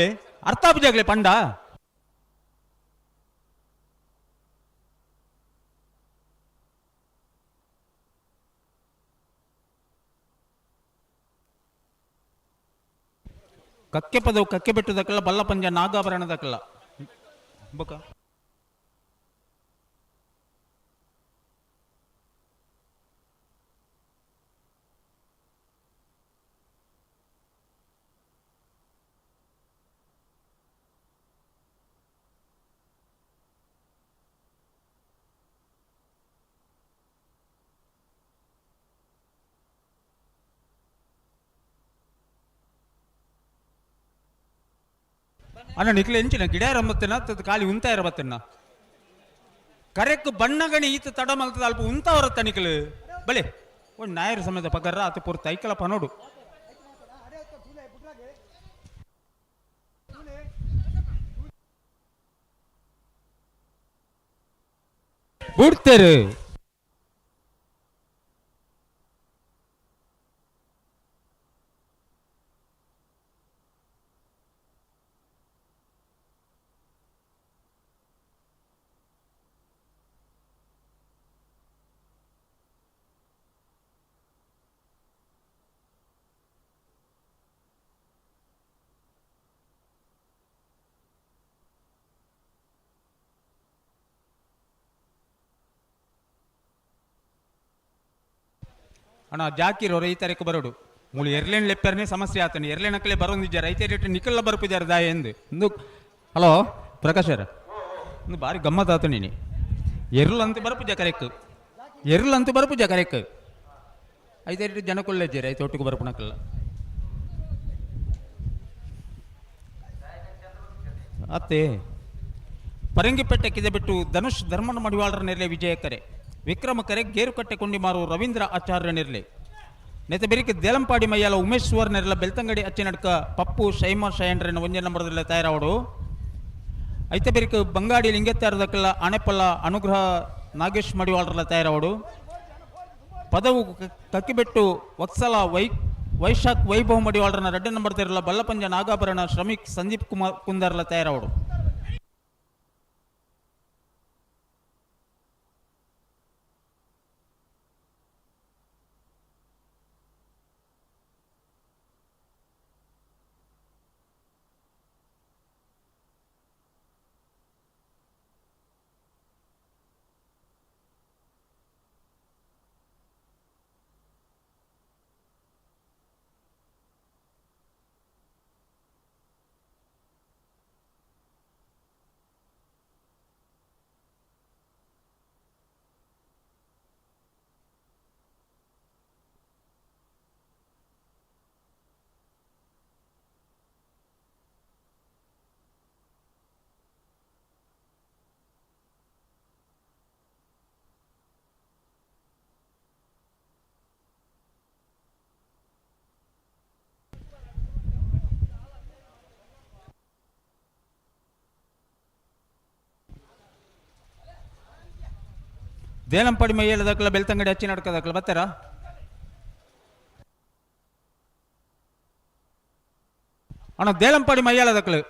ಅರ್ಥ ಆಪುಜಾಗ್ಲೆ ಪಂಡ ಕಕ್ಕೆ ಪದವು ಕಕ್ಕೆ ಬೆಟ್ಟದಕ್ಕಲ್ಲ ಬಲ್ಲ ಪಂಜ ನಾಗಾಭರಣದಕ್ಕಲ್ಲ ಬುಕ ಅಣ್ಣ ನಿಕ್ಲೆ ಎಂಚಿನ ಗಿಡ ರಮ್ಮತ್ತಿನ ಖಾಲಿ ಉಂತ ಇರಬತ್ತಿನ ಕರೆಕ್ ಬಣ್ಣಗಣಿ ಈತ ತಡ ಮಲ್ತದ ಅಲ್ಪ ಉಂತ ಹೊರತ್ತ ನಿಕ್ಲು ಬಲೆ ಒಂದು ನಾಯರ ಸಮಯದ ಪಗರ ಆತ ಪೂರ್ತಿ ಐಕಲಪ್ಪ ನೋಡು ಬುಡ್ತೇರು ಅಣ್ಣ ಜಾಕಿರೋ ರೈತರಿಗೆ ಬರೋಡು ಮೂಳು ಎರ್ಲೇನ್ ಲೆಪ್ಪರ್ನೇ ಸಮಸ್ಯೆ ಆತನ ಎರ್ಲೇನ್ ಅಕ್ಕಲೆ ಬರೋಂದಿದ್ದಾರೆ ರೈತ ರೇಟ್ ನಿಕ್ಕಲ್ಲ ಬರ್ಪಿದ್ದಾರೆ ದಾಯ ಎಂದು ಇಂದು. ಹಲೋ ಪ್ರಕಾಶರ ಇಂದು ಭಾರಿ ಗಮ್ಮತ್ ಆತ ನೀನು ಎರ್ಲು ಅಂತ ಬರಪುಜ ಕರೆಕ್ ಎರ್ಲು ಅಂತ ಬರಪುಜ ಕರೆಕ್ ಐದು ರೇಟ್ ಜನಕೊಳ್ಳೆ ರೈತ ಒಟ್ಟಿಗೆ ಬರಪುಣಕ್ಕಲ್ಲ ಅತ್ತೆ ಪರಂಗಿಪೇಟೆ ಕಿದೆ ಬಿಟ್ಟು ಧನುಷ್ ಧರ್ಮನ ಮಡಿವಾಳರ ನೆರಳೆ ವಿಜಯ ಕರೆ ವಿಕ್ರಮ ಕರೆ ಗೇರುಕಟ್ಟೆ ಕೊಂಡಿಮಾರು ರವೀಂದ್ರ ಆಚಾರ್ಯ ನೆರಳೆ ನೆತ ಬೆರಿಕೆ ದೇಲಂಪಾಡಿ ಮೈಯಾಲ ಉಮೇಶ್ ಸುವರ್ ನೆರಳ ಬೆಳ್ತಂಗಡಿ ಅಚ್ಚಿನಡ್ಕ ಪಪ್ಪು ಶೈಮ ಶಯನ್ರನ್ನ ಒಂದೇ ನಂಬರದಲ್ಲಿ ತಯಾರಾವಡು ಐತೆ ಬೆರಿಕೆ ಬಂಗಾಡಿ ಲಿಂಗೆತ್ತಾರದಕ್ಕೆಲ್ಲ ಅಣೆಪಲ್ಲ ಅನುಗ್ರಹ ನಾಗೇಶ್ ಮಡಿವಾಳರಲ್ಲ ತಯಾರಾವಡು ಪದವು ಕಕ್ಕಿಬೆಟ್ಟು ವತ್ಸಲ ವೈಶಾಖ್ ವೈಭವ ಮಡಿವಾಳರನ್ನ ರೆಡ್ಡ ನಂಬರ್ ತೆರಲ ಬಲ್ಲಪಂಜ ನಾಗಾಭರಣ ಶ್ರಮಿಕ್ ಸಂದೀಪ್ ಕುಮಾರ್ ಕುಂದರ್ಲ ತಯಾರಾವಡು. ದೇಲಂಪಾಡಿ ಮೈಯಲ್ಲದಕ್ಕಲ್ಲ ಬೆಳ್ತಂಗಡಿ ಹಚ್ಚಿ ನಡ್ಕದಕ್ಕಲ್ಲ ಬರ್ತಾರ ಅಣ್ಣ ದೇಲಂಪಾಡಿ ಮೈಯಲ್ಲದಕ್ಕಲು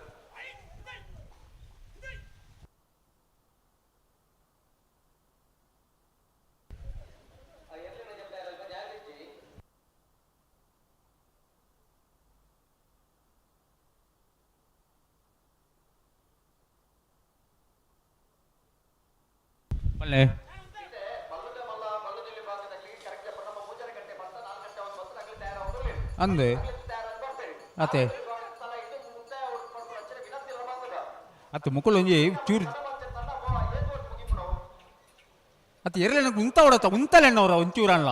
ಪಲ್ಲೆ ಅಂದೆ ಅತೆ ಅತ್ತು ಮುಕುಲು ಒಂಜಿ ಚೂರು ಅತ್ತು ಎರಲೆನ ಉಂತ ಹೊಡತ ಉಂತಲೆಣ್ಣವ್ರ ಒಂಚೂರಲ್ಲ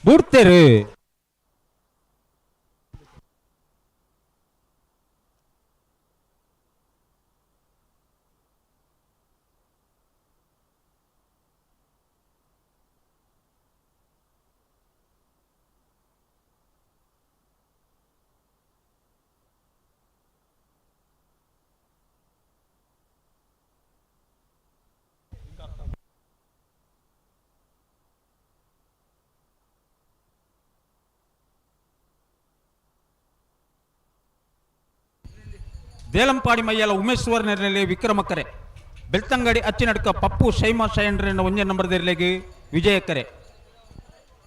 ಬೂಡ್ತೇರು. ದೇಲಂಪಾಡಿ ಮೈಯಲ ಉಮೇಶ್ವರ್ ನೆರಳಿ ವಿಕ್ರಮಕ್ಕರೆ ಬೆಳ್ತಂಗಡಿ ಅಚ್ಚಿನಡ್ಕ ಪಪ್ಪು ಶೈಮಾ ಶೈನ್ರನ್ನ ಒಂಜೇ ನಂಬರ್ ದೇರ್ಲೆಗೆ ವಿಜಯಕ್ಕರೆ.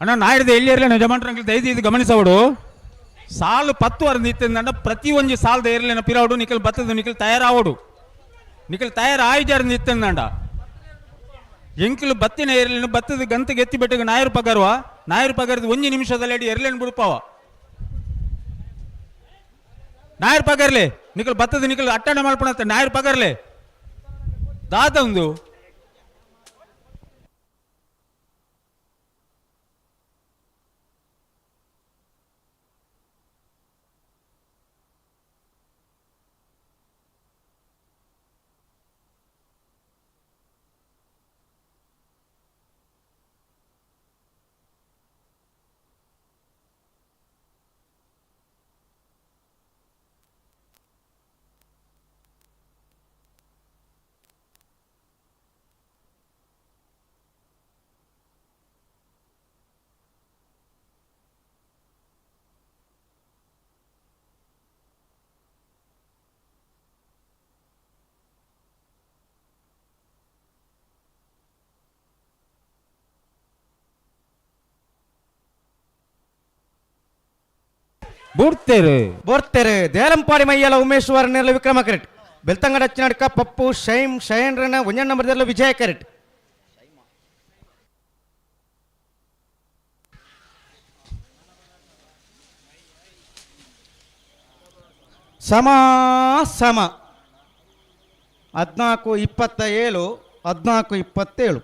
ಅಣ್ಣ ನಾಯಿಡ್ದೆ ಎಲ್ಲಿ ಇರಲಿ ಯಜಮಾನ್ರಂಗ್ಲಿ ದಯದಿ ಇದು ಗಮನಿಸವಡು. ಸಾಲು 10 ವಾರ ನಿಂತಿಂದಂಡ ಪ್ರತಿ ಒಂಜಿ ಸಾಲದ ಏರ್ಲೇನ ಪಿರಾವಡು ನಿಖಲ್ ಬತ್ತದ ನಿಖಲ್ ತಯಾರಾವಡು ನಿಖಲ್ ತಯಾರಾಯ್ಜಾರ ನಿಂತಿಂದಂಡ ಎಂಕಿಲು ಬತ್ತಿನ ಏರ್ಲೇನು ಬತ್ತದ ಗಂತಿಗೆ ಎತ್ತಿ ಬೆಟ್ಟಿಗೆ ನಾಯರು ಪಗರುವ ನಾಯರು ಪಗರದ ಒಂಜಿ ನಿಮಿಷದಲ್ಲಿ ಅಡಿ ಎರ್ಲೇನು ಬಿಡುಪಾವ ನಾಯರ್ ಪಗರ್ಲೆ ನಿಖಲ್ ಬತ್ತದ ನಿಖಲ್ ಅಟ್ಟಣೆ ಮಲ್ಪಣತ್ತೆ ನಾಯರ್ ಪಗರ್ಲೆ ದಾದ ಒಂದು ಬೂಡ್ತೇರು ಬೋರ್ತೇರು. ದೇಲಂಪಾಡಿ ಮೈಯಲ ಉಮೇಶ್ವರ್ ನೆರಳು ವಿಕ್ರಮ ಕರೆಟ್ ಬೆಳ್ತಂಗಡ ಅಚ್ಚಿನಡ್ಕ ಪಪ್ಪು ಶೈಮ್ ಶೈನ್ರನ ಒಂಜ ನಂಬರ್ ವಿಜಯ ಕರೆಟ್. ಸಮ ಸಮ 14-27 14-27.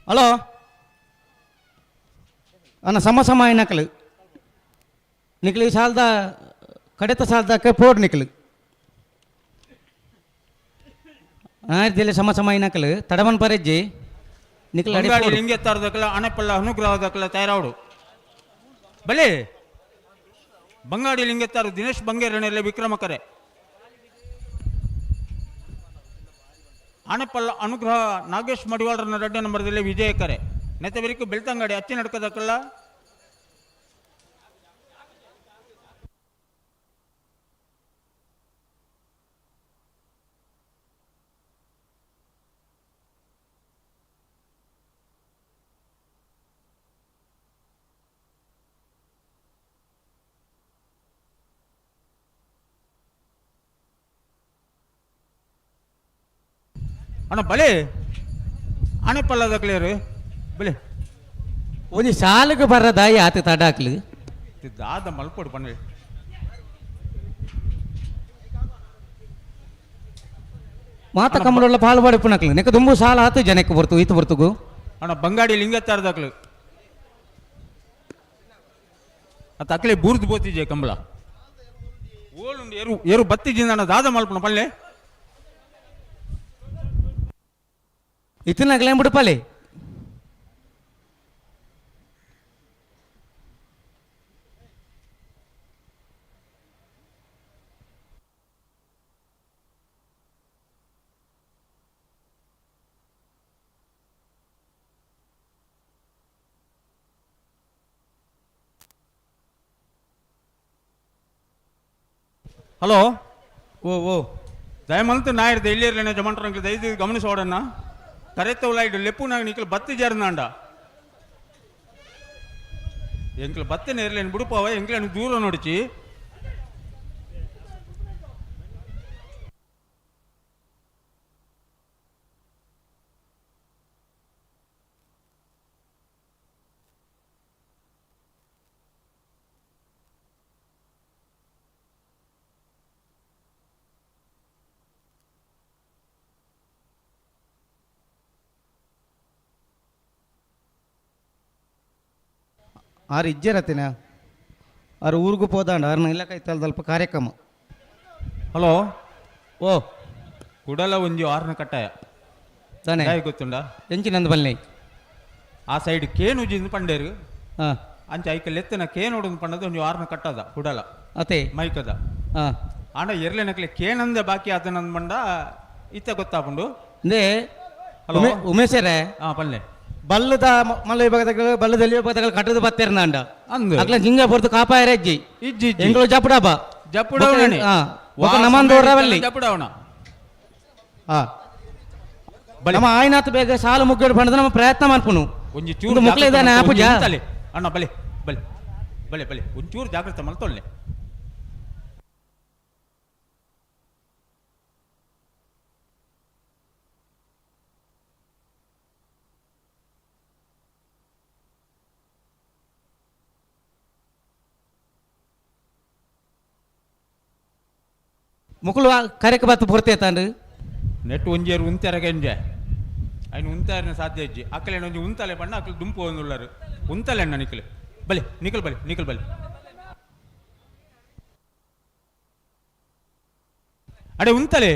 ಹಲೋ ಅಣ್ಣ ಸಮ ಸಮ ನಕಲು ನಿಕ್ಲಿ ಸಾಲದ ಕಡೆತ ಸಾಲದಕ್ಕೆ ಪೋಡ್ ನಿಕ್ಲು ಆಯ್ತಿಲ್ಲ ಸಮ ಸಮ ನಕಲು ತಡಮನ್ ಪರೆಜ್ಜಿ ನಿಕ್ಲು ಅಡಿ ಬಂಗಾಡಿ ಪೋಡು. ಲಿಂಗೆತ್ತಾರದಕ್ಕಲ ಅಣಪಲ್ಲ ಅನುಗ್ರಹದಕ್ಕಲ ತಯಾರಾವಡು ಬಲೆ ಬಂಗಾಡಿ ಲಿಂಗೆತ್ತಾರು ದಿನೇಶ್ ಬಂಗೇರನೆಲ್ಲ ವಿಕ್ರಮಕರೆ ಆಣಪಲ್ಲ ಅನುಗ್ರಹ ನಾಗೇಶ್ ಮಡಿವಾಳರನ್ನ ರಡ್ಡ ನಂಬರ್ದಲ್ಲಿ ವಿಜಯಕರೆ ನೆತ್ತಬೆರಿಕು ಬೆಳ್ತಂಗಡಿ ಅಚ್ಚಿ ನಡ್ಕದಕ್ಕಲ್ಲ ಅಣ್ಣ ಬಲೆ ಅಣೆಪಲ್ಲದ ಕ್ಲಿಯರ್ ಬಲೆ ಒಂಜಿ ಸಾಲುಗು ಬರ್ರ ದಾಯಿ ಆತ ತಡಾಕ್ಲು ದಾದ ಮಲ್ಪೊಡು ಪನ್ನೆ ಮಾತ ಕಮ್ಮಡುಳ್ಳ ಪಾಲು ಪಡಿಪುನಕ್ಲು ನೆಕ ದುಂಬು ಸಾಲ ಆತು ಜನಕ್ಕೆ ಬರ್ತು ಈತು ಬರ್ತುಗು. ಅಣ್ಣ ಬಂಗಾಡಿ ಲಿಂಗತ್ತಾರದಕ್ಲು ಅತ್ತ ಅಕ್ಲೆ ಬೂರ್ದು ಬೋತಿಜೆ ಕಂಬಳ ಓಲುಂಡು ಏರು ಏರು ಬತ್ತಿಜಿಂದ ಅಣ್ಣ ದಾದ ಮಲ್ಪುನ ಪಲ್ಲೆ ಇತ್ತಿನಕ್ಲೇನ್ ಬಿಡುಪಲೆ. ಹಲೋ ಓ ಓ ದಯಮಲ್ತು ನಾಯರ್ದ ಎಲ್ಲಿರ್ಲೇನೆ ಜಮಂಟ್ರಂಗ್ಲಿ ದಯದು ಗಮನಿಸೋಡಣ್ಣ ಕರೆತ್ತವಲ ಇಡು ಲೆಪ್ಪು ನಾಗ ನಿಖಲ್ ಬತ್ತಿ ಜಾರ್ನಾಂಡ ಎಂಕ್ಲ ಬತ್ತೆ ನೇರ್ಲೇನು ಬುಡುಪಾವ ಎಂಕ್ಲೇನು ದೂರ ನೋಡಿಚಿ. ಆರು ಇಜ್ಜರತ್ತಿನ ಆರು ಊರಿಗೂ ಪೋದಾಂಡ ಆರ್ನ ಇಲ್ಲ ಕೈತಲ್ದಲ್ಪ ಕಾರ್ಯಕ್ರಮ. ಹಲೋ ಓ ಕುಡಲ ಒಂಜಿ ಆರ್ನ ಕಟ್ಟಾಯ ತಾನೆ ಗೊತ್ತುಂಡ ಎಂಚಿನಂದು ಬಲ್ಲೆ ಆ ಸೈಡ್ ಕೇನುಜಿಂದು ಪಂಡೇರು ಹಾಂ ಅಂಚ ಐಕಲ್ ಎತ್ತನ ಕೇನೋಡು ಪಂಡದ ಒಂಜಿ ಆರ್ನ ಕಟ್ಟದ ಕುಡಲ ಅತೆ ಮೈಕದ ಹಾಂ ಆಂಡ ಎರ್ಲೆನಕ್ಲೆ ಕೇನಂದೆ ಬಾಕಿ ಆತನಂದ್ ಬಂಡ ಇತ್ತ ಗೊತ್ತಾಪುಂಡು. ಅಂದೇ ಹಲೋ ಉಮೇಶರೇ ಹಾಂ ಪಲ್ಲೆ ಬಲ್ಲದ ಮಲ್ಲ ವಿಭಾಗದ ಬಲ್ಲದಲ್ಲಿ ವಿಭಾಗದ ಕಟ್ಟದ ಬತ್ತೇರ್ನಾಂಡ ಅಂದು ಅಕ್ಲ ಜಿಂಜ ಪೊರ್ತು ಕಾಪಾಯರ ಇಜ್ಜಿ ಇಜ್ಜಿ ಎಂಗಳು ಜಪುಡಾಬ ಜಪುಡವಣೆ ಬೊಕ ನಮಂದೋರವಲ್ಲಿ ಜಪುಡವಣ ಹಾ ನಮ್ಮ ಆಯ್ನಾತ್ ಬೇಗ ಸಾಲು ಮುಗ್ಗಡು ಪಂಡದ ನಮ್ಮ ಪ್ರಯತ್ನ ಮನ್ಪುನು ಒಂಜಿ ಚೂರು ಮುಕ್ಲೆ ಇದಾನೆ ಆಪುಜ ಅಣ್ಣ ಬಲೆ ಬಲೆ ಬಲೆ ಬಲೆ ಒಂಚೂರು ಜಾಗ್ರತೆ ಮಲ್ತೊಲ್ಲೆ. ಮುಕುಲು ಕರೆಕ್ ಬತ್ತು ಪೂರ್ತಿ ಆಯ್ತಾಂಡು ನೆಟ್ ಒಂಜೇರು ಉಂತೆರಗ ಎಂಜೆ ಅಯ್ನ ಉಂತಾರನ ಸಾಧ್ಯ ಇಜ್ಜಿ ಅಕ್ಕಲೇನ ಒಂಜಿ ಉಂತಲೆ ಬಣ್ಣ ಅಕ್ಕಲು ದುಂಪು ಒಂದುಳ್ಳರು ಉಂತಲೆ ಅಣ್ಣ ನಿಕ್ಕಲು ಬಲೆ ನಿಕಲ್ ಬಲೆ ನಿಕಲ್ ಬಲೆ ಅಡೆ ಉಂತಲೆ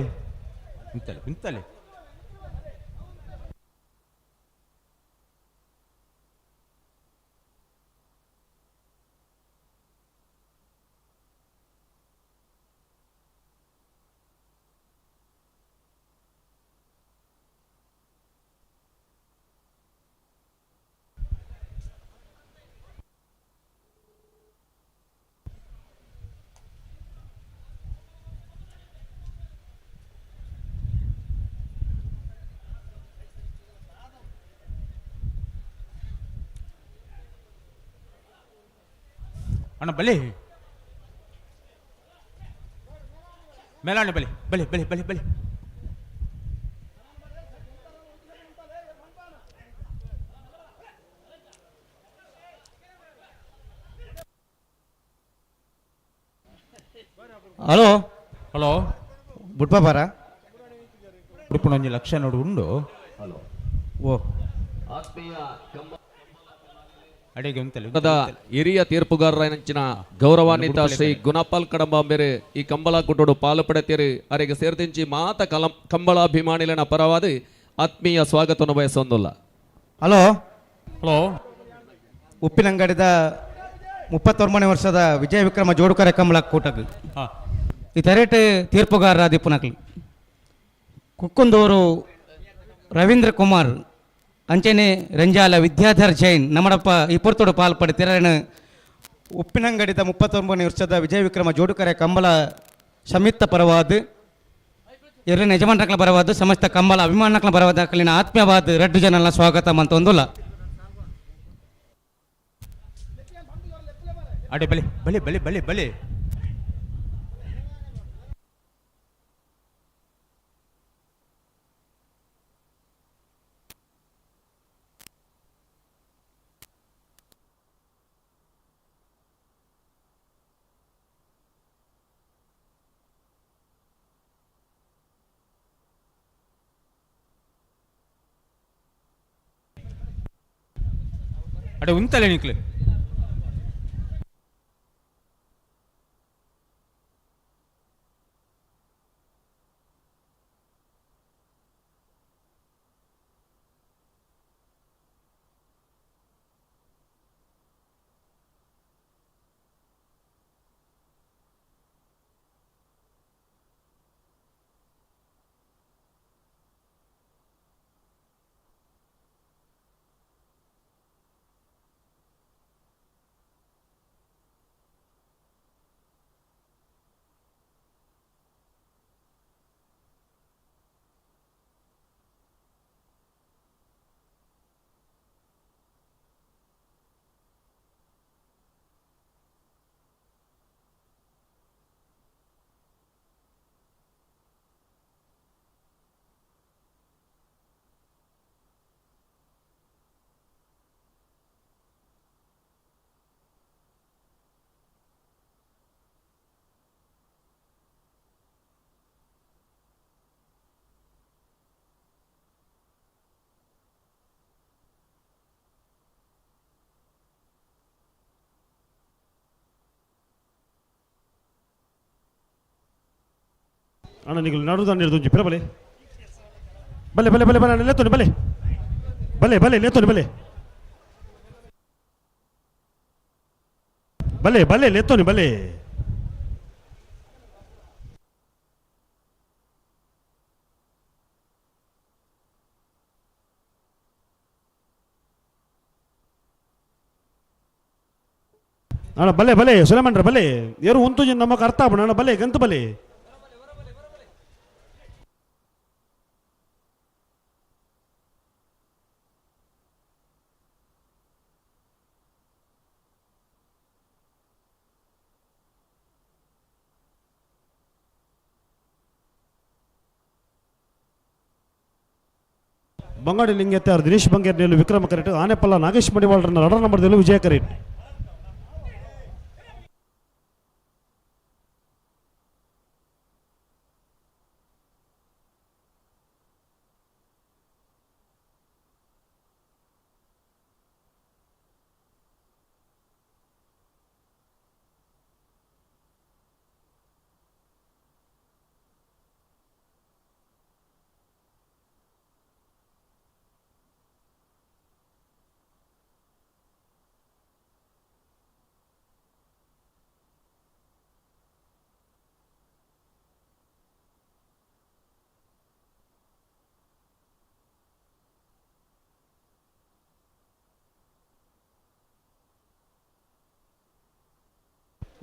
ಉಂತಲೆ ಉಂತಲೆ ಅಣ್ಣ ಬಲೆ ಮೇಲಣ್ಣ ಬಲೆ ಬಲೆ ಬಲೆ ಬಲೆ ಬಲೆ ಹಲೋ ಹಲೋ ಬುಡ್ಪಾಪಾರ ಉಡುಪುನ ಒಂಜಿ ಲಕ್ಷ ನೋಡು ಉಂಡು. ಹಲೋ ಓ ಆತ್ಮೀಯ ಅಡೆಗೆ ಉಂತಲೆ ಹಿರಿಯ ತೀರ್ಪುಗಾರರಂಚಿನ ಗೌರವಾನ್ವಿತ ಶ್ರೀ ಗುಣಪಾಲ್ ಕಡಂಬಾಂಬೇರು ಈ ಕಂಬಳ ಕೂಟೋಡು ಪಾಲು ಪಡೆತೀರು. ಅರೆಗೆ ಸೇರ್ದಿಂಚಿ ಮಾತ ಕಂಬಳಾಭಿಮಾನಿಲನ ಪರವಾದ ಆತ್ಮೀಯ ಸ್ವಾಗತವನ್ನು ಬಯಸೊಂದುಲ್ಲ. ಹಲೋ ಹಲೋ ಉಪ್ಪಿನಂಗಡಿದ 39ನೇ ವರ್ಷದ ವಿಜಯ ವಿಕ್ರಮ ಜೋಡುಕರೆ ಕಂಬಳ ಕೂಟಕ್ಕೆ ಈ ತೆರೇಟೆ ತೀರ್ಪುಗಾರರ ದಿಪ್ಪುನಕ್ಲಿ ಕುಕ್ಕುಂದೂರು ರವೀಂದ್ರ ಕುಮಾರ್ ಅಂಚನೆ ರಂಜಾಲ ವಿದ್ಯಾಧರ್ ಜೈನ್ ನಮ್ಮಡಪ್ಪ ಈ ಪೊರ್ತೋಡು ಪಾಲ್ಪಡಿ ತಿರಣ ಉಪ್ಪಿನಂಗಡಿದ 39ನೇ ವರ್ಷದ ವಿಜಯ ವಿಕ್ರಮ ಜೋಡುಕರೆ ಕಂಬಳ ಸಂಯುಕ್ತ ಪರವಾದ ಎರಡನೇ ಯಜಮಾನರಕ್ಲ ಪರವಾದ ಸಮಸ್ತ ಕಂಬಳ ಅಭಿಮಾನಕ್ಲ ಪರವಾದ ಅಕ್ಕಲಿನ ಆತ್ಮೀಯವಾದ ರಡ್ಡು ಜನನ ಸ್ವಾಗತ ಅಂತ ಒಂದುಲ್ಲ. ಅಡೆ ಬಲೆ ಬಲೆ ಬಲೆ ಬಲೆ ಬಲೆ ಅಡೆ ಉಂತಲೆ ನಿಕ್ಲೆ ಅಣ್ಣ ನಿಗಲು ನಡುದ ನೀರು ಪಿರ ಬಲೆ ಬಲೆ ಬಲೆ ಬಲೆ ಬಲೆ ಅಣ್ಣ ಲೇತೋನಿ ಬಲೆ ಬಲೆ ಬಲೆ ಲೇತೋನಿ ಬಲೆ ಬಲೆ ಬಲೆ ಲೇತೋನಿ ಬಲೆ. ಅಣ್ಣ ಬಲೆ ಬಲೆ ಸುಲೇಮನ್ರ ಬಲೆ ಏರು ಉಂತು ನಮಕ್ ಅರ್ಥ ಆಪುಂಡು ಅಣ್ಣ ಬಲೆ ಗಂತು ಬಲೆ. ಬಂಗಾಡಿ ಲಿಂಗೇತಾರ್ ದಿನೇಶ್ ಬಂಗೇರ್ ನೇಲು ವಿಕ್ರಮ ಕರೆಟ್ ಆನೆಪಲ್ಲ ನಾಗೇಶ್ ಮಡಿವಾಳರನ್ನ ರಡರ್ ನಂಬರ್ ದೇಲು ವಿಜಯ ಕರೆಟ್.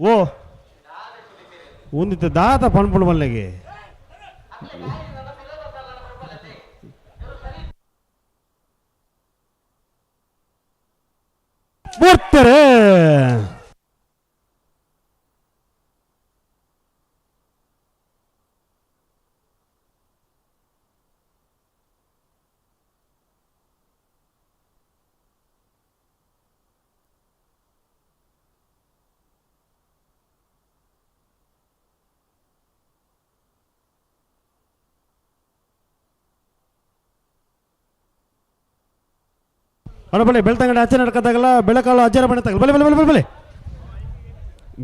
ಓ ಒಂದಿತ್ತ ದಾತ ಪಣ್ಪುಡು ಮಲ್ಲೆಗೆ ಬರ್ತಾರೆ. ಅಣ್ಣ ಬಲೆ ಬೆಳ್ತಂಗಡಿ ಆಚೆ ನಡ್ಕತ್ತಾಗಲ್ಲ ಬೆಳಕಾಳು ಅಜ್ಜರ ಬಣ್ಣ ತಗಲ್ಲ ಬಲೆ ಬಲೆ ಬಲೆ ಬಲೆ ಬಲೆ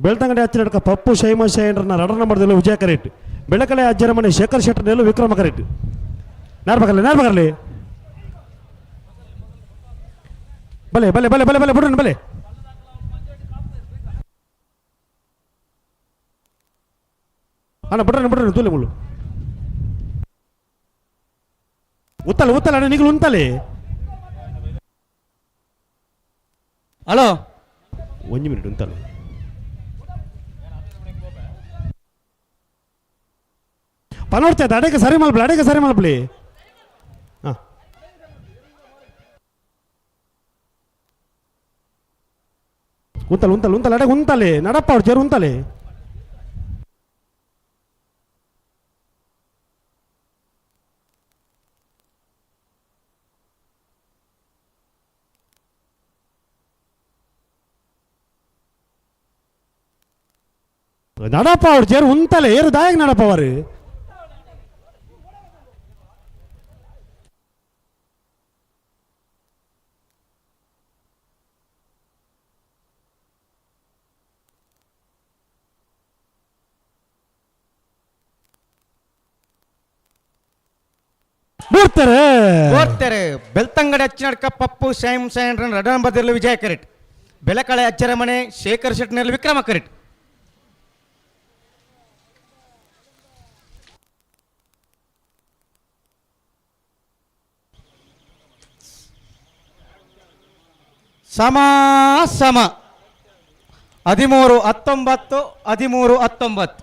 ಬೆಳ್ತಂಗಡಿ ಆಚೆ ನಡ್ಕ ಪಪ್ಪು ಶೈಮ ಶೈನ್ರನ್ನ ರಡರ್ ನಂಬರ್ ವಿಜಯ ಕರೆಟ್ ಬೆಳಕಳೆ ಅಜ್ಜರ ಮನೆ ಶೇಖರ್ ಶೆಟ್ಟರ್ ನೆಲ್ಲು ವಿಕ್ರಮ ಕರೆಟ್ ನಾರ್ಬಕರ್ಲಿ ನಾರ್ಬಕರ್ಲಿ ಬಲೆ ಬಲೆ ಬಲೆ ಬಲೆ ಬಲೆ ಬಿಡ್ರಿ ಬಲೆ ಅಣ್ಣ ಬಿಡ್ರಿ ಬಿಡ್ರಿ ತೂಲೆ ಮುಳ್ಳು ಉತ್ತಲೆ ಉತ್ತಲೆ ಅಣ್ಣ ನಿಗಲು ಉಂತಲೆ. ಹಲೋ ಒಂಜಿ ಮಿನಿಟ್ ಉಂತಲೆ. ಪನೋಡ್ತಾ ಅಡಗೆ ಸರಿ ಮಲ್ಪಲಿ ಅಡಗೆ ಸರಿ ಮಲ್ಪಲಿ. ಹಾಂ ಉಂತಲೆ ಉಂತಲೆ ಉಂತಲೆ ಅಡಗೆ ಉಂತಲೆ ನಡಪ್ಪ ಅವ್ರು ಜೇರು ಉಂತಲೆ. ನಡಪ್ಪ ಅವ್ರು ಜೇರು ಉಂತಲೆ ಏರು ದಾಯಕ್ ನಡಪ್ಪ ಅವರು. ಬರ್ತಾರೆ ಬರ್ತಾರೆ. ಬೆಳ್ತಂಗಡಿ ಅಚ್ಚಿನಡ್ಕ ಪಪ್ಪು ಶೈಮ್ ಸೈನ್ ರಡನ್ ಬದಿರಲು ವಿಜಯ ಕರೆಟ್ ಬೆಳಕಳೆ ಅಚ್ಚರ ಮನೆ ಶೇಖರ್ ಶೆಟ್ನಲ್ಲಿ ವಿಕ್ರಮ ಕರೆಟ್. ಸಮ ಸಮ 13 19 13 19.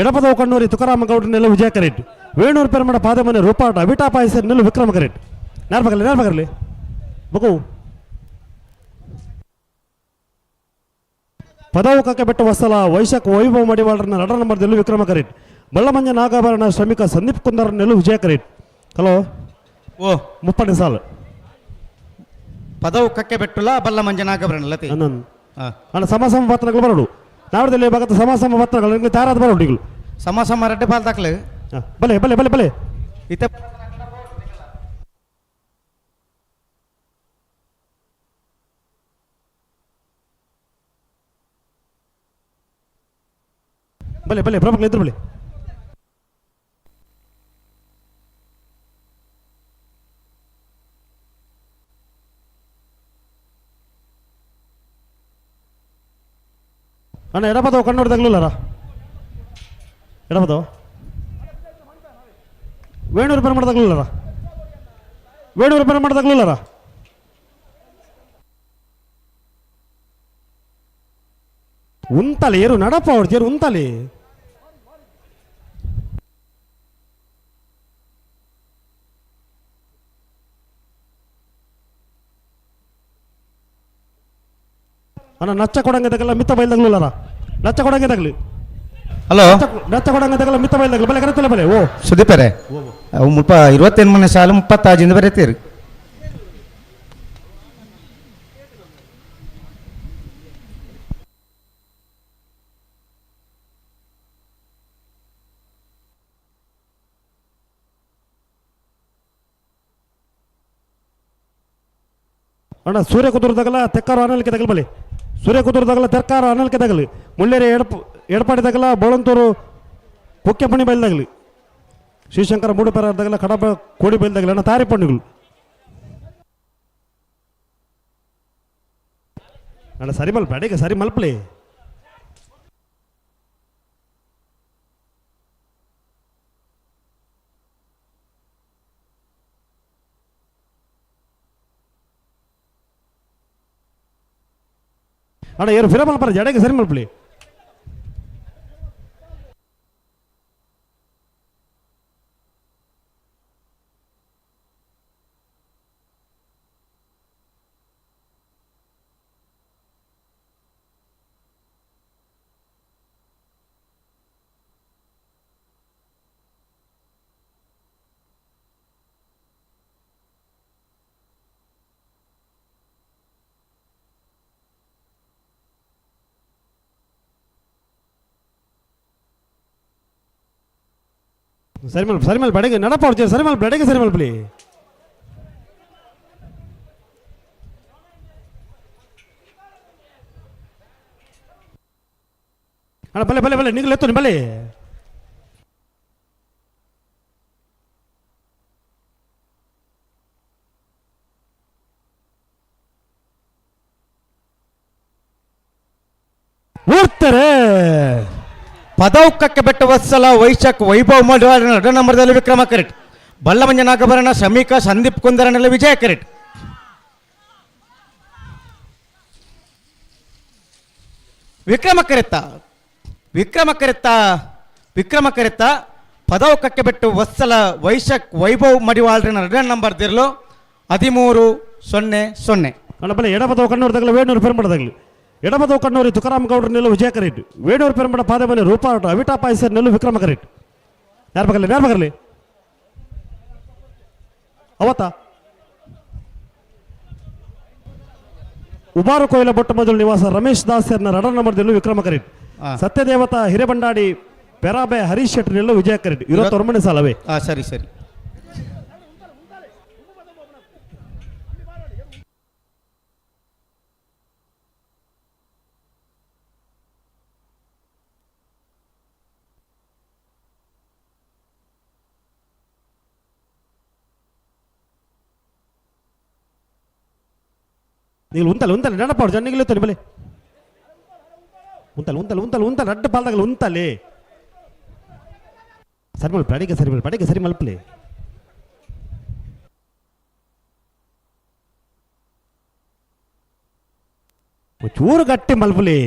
ಎಡಪದವು ಕಣ್ಣೂರಿ ತುಕಾರಾಮ ಗೌಡ್ರನೆಲ್ಲ ವಿಜಯ ಕರೆಟ್ ವೇಣೂರು ಪೆರಮಡ ಪಾದಮನೆ ರೂಪಾಟ ಅವಿಟಾ ಪಾಯಸನೆಲ್ಲ ವಿಕ್ರಮ ಕರೆಟ್ ನಾರ್ಬಕರ್ಲಿ ನಾರ್ಬಕರ್ಲಿ ಬಕು ಪದವು ಕಕ್ಕೆ ಬೆಟ್ಟ ವಸಲ ವೈಶಾಖ ವೈಭವ ಮಡಿವಾಳರನ್ನ ರಡರ್ ನಂಬರ್ದಲ್ಲೂ ವಿಕ್ರಮ ಕರೆಟ್ ಬಳ್ಳಮಂಜ ನಾಗಾಭರಣ ಶ್ರಮಿಕ ಸಂದೀಪ್ ಕುಂದರ್ನೆಲ್ಲ ವಿಜಯ ಕರೆಟ್. ಹಲೋ ಓ ಮುಪ್ಪಣ್ಣೆ ಸಾಲು ಪದವು ಕಕ್ಕೆ ಬೆಟ್ಟುಲ ಬಲ್ಲಮಂಜ ನಾಗಭರಣ ಲತಿ ಅಣ್ಣ ಸಮ ಸಮ ಪತ್ರಗಳು ಬರೋಡು ನಾವದಲ್ಲಿ ಭಾಗದ ಸಮ ಸಮ ಪತ್ರಗಳು ನಿಮಗೆ ತಾರಾದ ಬರೋಡು ಈಗಲೂ ಸಮ ಸಮ ರೆಡ್ಡೆ ಪಾಲ್ ದಾಖಲೆ. ಬಲೆ ಬಲೆ ಬಲೆ ಬಲೆ ಇತ ಬಲೆ ಬಲೆ ಪ್ರಭುಗಳು ಎದುರು ಬಲೆ. ಅಣ್ಣ ಎಡಪದವು ಕಣ್ಣೋಡ್ ತಗ್ಲಿಲ್ಲರ ಎಡಪದವು ವೇಣೂರು ಪೆರಮಡ ತಗ್ಲಿಲ್ಲರ ವೇಣೂರು ಪೆರಮಡ ತಗ್ಲಿಲ್ಲರ ಉಂತಲೆ ಏರು ನಡಪ ಅವ್ರು ಜೇರು ಉಂತಲೆ. ಅಣ್ಣ ನಚ್ಚ ಕೊಡಂಗೆ ತಗಲ್ಲ ಮಿತ್ತ ಬೈಲ್ದಾಗ್ಲಿಲ್ಲರ ನಚ್ಚ ಕೊಡಂಗೆ ತಗಲಿ. ಹಲೋ ನಚ್ಚ ಕೊಡಂಗೆ ತಗಲ್ಲ ಮಿತ್ತ ಬೈಲ್ದಾಗ್ಲಿ ಬಲೆ ಕರೆತಲೆ ಬಲೆ. ಓ ಸುದೀಪರೇ, ಅವು ಮುಲ್ಪ 28 ಸಾಲು 36 ಬರೀತೀರಿ. ಅಣ್ಣ ಸೂರ್ಯ ಕುದುರದಾಗಲ್ಲ ತೆಕ್ಕಾರ ಅನಲ್ಕೆ ತಗಲ್ ಬಲಿ. ಸೂರ್ಯ ಕುದುರದಾಗಲ್ಲ ತೆಕ್ಕಾರ ಅನಲ್ಕೆ ತಗಲಿ. ಮುಳ್ಳೇರಿ ಎಡಪಾಡಿ ತಗಲ ಬೋಳಂತೂರು ಕುಕ್ಕೆಪಣಿ ಬೈಲ್ದಾಗಲಿ. ಶ್ರೀಶಂಕರ ಮೂಡುಪೆರದಾಗಲ ಕಡಬ ಕೋಡಿ ಬೈಲ್ದಾಗಲಿ. ಅಣ್ಣ ತಾರಿ ಪಣ್ಣುಗಳು ಅಣ್ಣ ಸರಿ ಮಲ್ಪ ಅಡಿಗೆ ಸರಿ ಮಲ್ಪಲಿ. ಅಣ್ಣ ಏರು ಫಿರ ಮಲ್ಪರ ಜಡೆಗೆ ಸರಿ ಮಲ್ಪಲಿ. ಸರಿ ಮಲ್ಪ ಸರಿ ಮಲ್ಪ ಅಡಿಗೆ ನಡಪ ಅವ್ರು ಸರಿ ಮಲ್ಪ ಅಡಿಗೆ ಸರಿ ಮಲ್ಪಲಿ. ಅಣ್ಣ ಬಲೆ ಬಲೆ ಬಲೆ ನಿಗಲು ಎತ್ತು ಬಲೆ. ಊರ್ತಾರೆ ಪದೌಕಕ್ಕೆ ಬೆಟ್ಟ ವತ್ಸಲ ವೈಶಾಖ್ ವೈಭವ್ ಮಡಿವಾಳ ಎರಡು ನಂಬರ್ದಲ್ಲಿ ವಿಕ್ರಮ ಕರೆಟ್. ಬಲ್ಲಮಂಜ ನಾಗಭರಣ ಶಮೀಕ ಸಂದೀಪ್ ಕುಂದರನಲ್ಲಿ ವಿಜಯ ಕರೆಟ್. ವಿಕ್ರಮ ಕರೆತ್ತ ವಿಕ್ರಮ ಕರೆತ್ತ ವಿಕ್ರಮ ಕರೆತ್ತ ಪದೌಕಕ್ಕೆ ಬೆಟ್ಟು ವತ್ಸಲ ವೈಶಾಖ್ ವೈಭವ್ ಮಡಿವಾಳ್ರನ ಎರಡು ನಂಬರ್ ದಿರ್ಲು 13-0-0. ಅಣ್ಣ ಬಲೆ ಎಡಪದವು ಕಣ್ಣೂರು ತಗಲ ವೇಣೂರು ಪೆರಂಬಡದಾಗಲಿ. ಎಡಪದವು ಕಣ್ಣೂರಿ ತುಕಾರಾಮ್ ಗೌಡ್ರ ನೆಲ್ಲು ವಿಜಯ ಕರೇಟ್. ವೇಣೂರು ಪೆರಂಬಡ ಪಾದಮನೆ ರೂಪಾಟ ಅವಿಟಾ ಪಾಯಸರ್ ನೆಲ್ಲು ವಿಕ್ರಮ ಕರೇಟ್. ಯಾರು ಬಗಲಿ ಯಾರು ಬಗಲಿ ಅವತ್ತ ಉಬಾರು ಕೊಯ್ಲ ಬೊಟ್ಟ ಮಜಲು ನಿವಾಸ ರಮೇಶ್ ದಾಸರ್ನ ರಡ ನಂಬರ್ ನೆಲ್ಲು ವಿಕ್ರಮ ಕರೇಟ್. ಸತ್ಯದೇವತಾ ಹಿರೇಬಂಡಾಡಿ ಪೆರಾಬೆ ಹರೀಶ್ ಶೆಟ್ಟರ್ ನೆಲ್ಲು ವಿಜಯ ಕರೇಟ್. 29 ಸಾಲವೇ. ಸರಿ ಸರಿ. ನೀವು ಉಂತಲ್ಲ ಉಂತಲ್ಲ ನಡಪ ಅವ್ರು ಜನ್ನಿಗೆ ಎತ್ತಲಿ ಬಲೆ ಉಂತಲ್ಲ ಉಂತಲ್ಲ ಉಂತಲ್ಲ ಉಂತಲ್ಲ ಅಡ್ಡ ಪಾಲ್ದಾಗಲ್ಲ ಉಂತಲ್ಲಿ ಸರಿ ಮಲ್ಪ ಅಡಿಗೆ ಸರಿ ಮಲ್ಪ ಅಡಿಗೆ ಸರಿ ಮಲ್ಪಲಿ. ಚೂರು ಗಟ್ಟಿ ಮಲ್ಪಲಿ.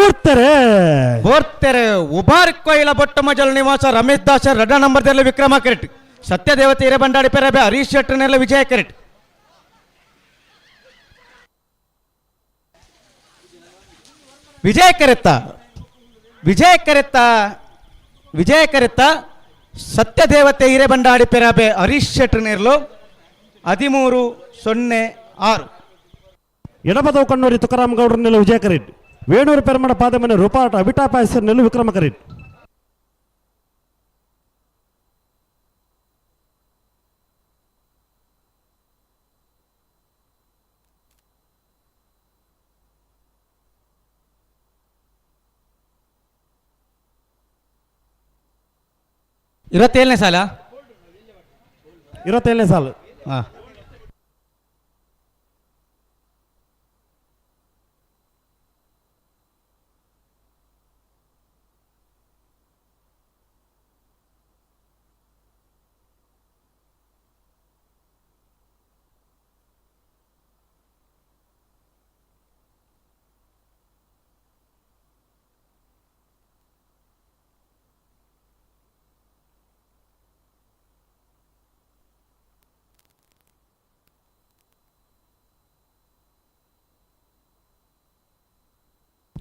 ಊರ್ತಾರೆ ಬೋರ್ತೆರೆ ಉಬಾರ್ ಕೊಯ್ಲ ಬೊಟ್ಟ ಮಜಲ್ ನಿವಾಸ ರಮೇಶ್ ದಾಸ ರಡ್ಡ ನಂಬರ್ದಲ್ಲಿ ವಿಕ್ರಮ ಕರೆಟ್. ಸತ್ಯದೇವತೆ ಹಿರೇಬಂಡಾಡಿ ಪೆರಬೆ ಹರೀಶ್ ಶೆಟ್ಟರ್ನೆಲ್ಲ ವಿಜಯ ಕರೆಟ್. ವಿಜಯ ಕರೆತ್ತ ವಿಜಯ ಕರೆತ್ತ ವಿಜಯ ಕರೆತ್ತ ಸತ್ಯದೇವತೆ ಹಿರೇಬಂಡಾಡಿ ಪೆರಬೆ ಹರೀಶ್ ಶೆಟ್ಟರ್ನೆರ್ಲು 13-0-6. ಎಡಪದವು ಕಣ್ಣೂರಿ ತುಕಾರಾಮ್ ಗೌಡ್ರನ್ನೆಲ್ಲ ವಿಜಯ ಕರೆಟ್. ವೇಣೂರು ಪೆರಮಡ ಪಾದಮನೆ ರೂಪಾಟ ಅವಿಟಾ ಪಾಯಸರ್ ನೆಲ್ಲು ವಿಕ್ರಮ ಕರೇಟ್. 27ನೇ ಸಾಲ. 27ನೇ ಸಾಲು. ಹಾಂ.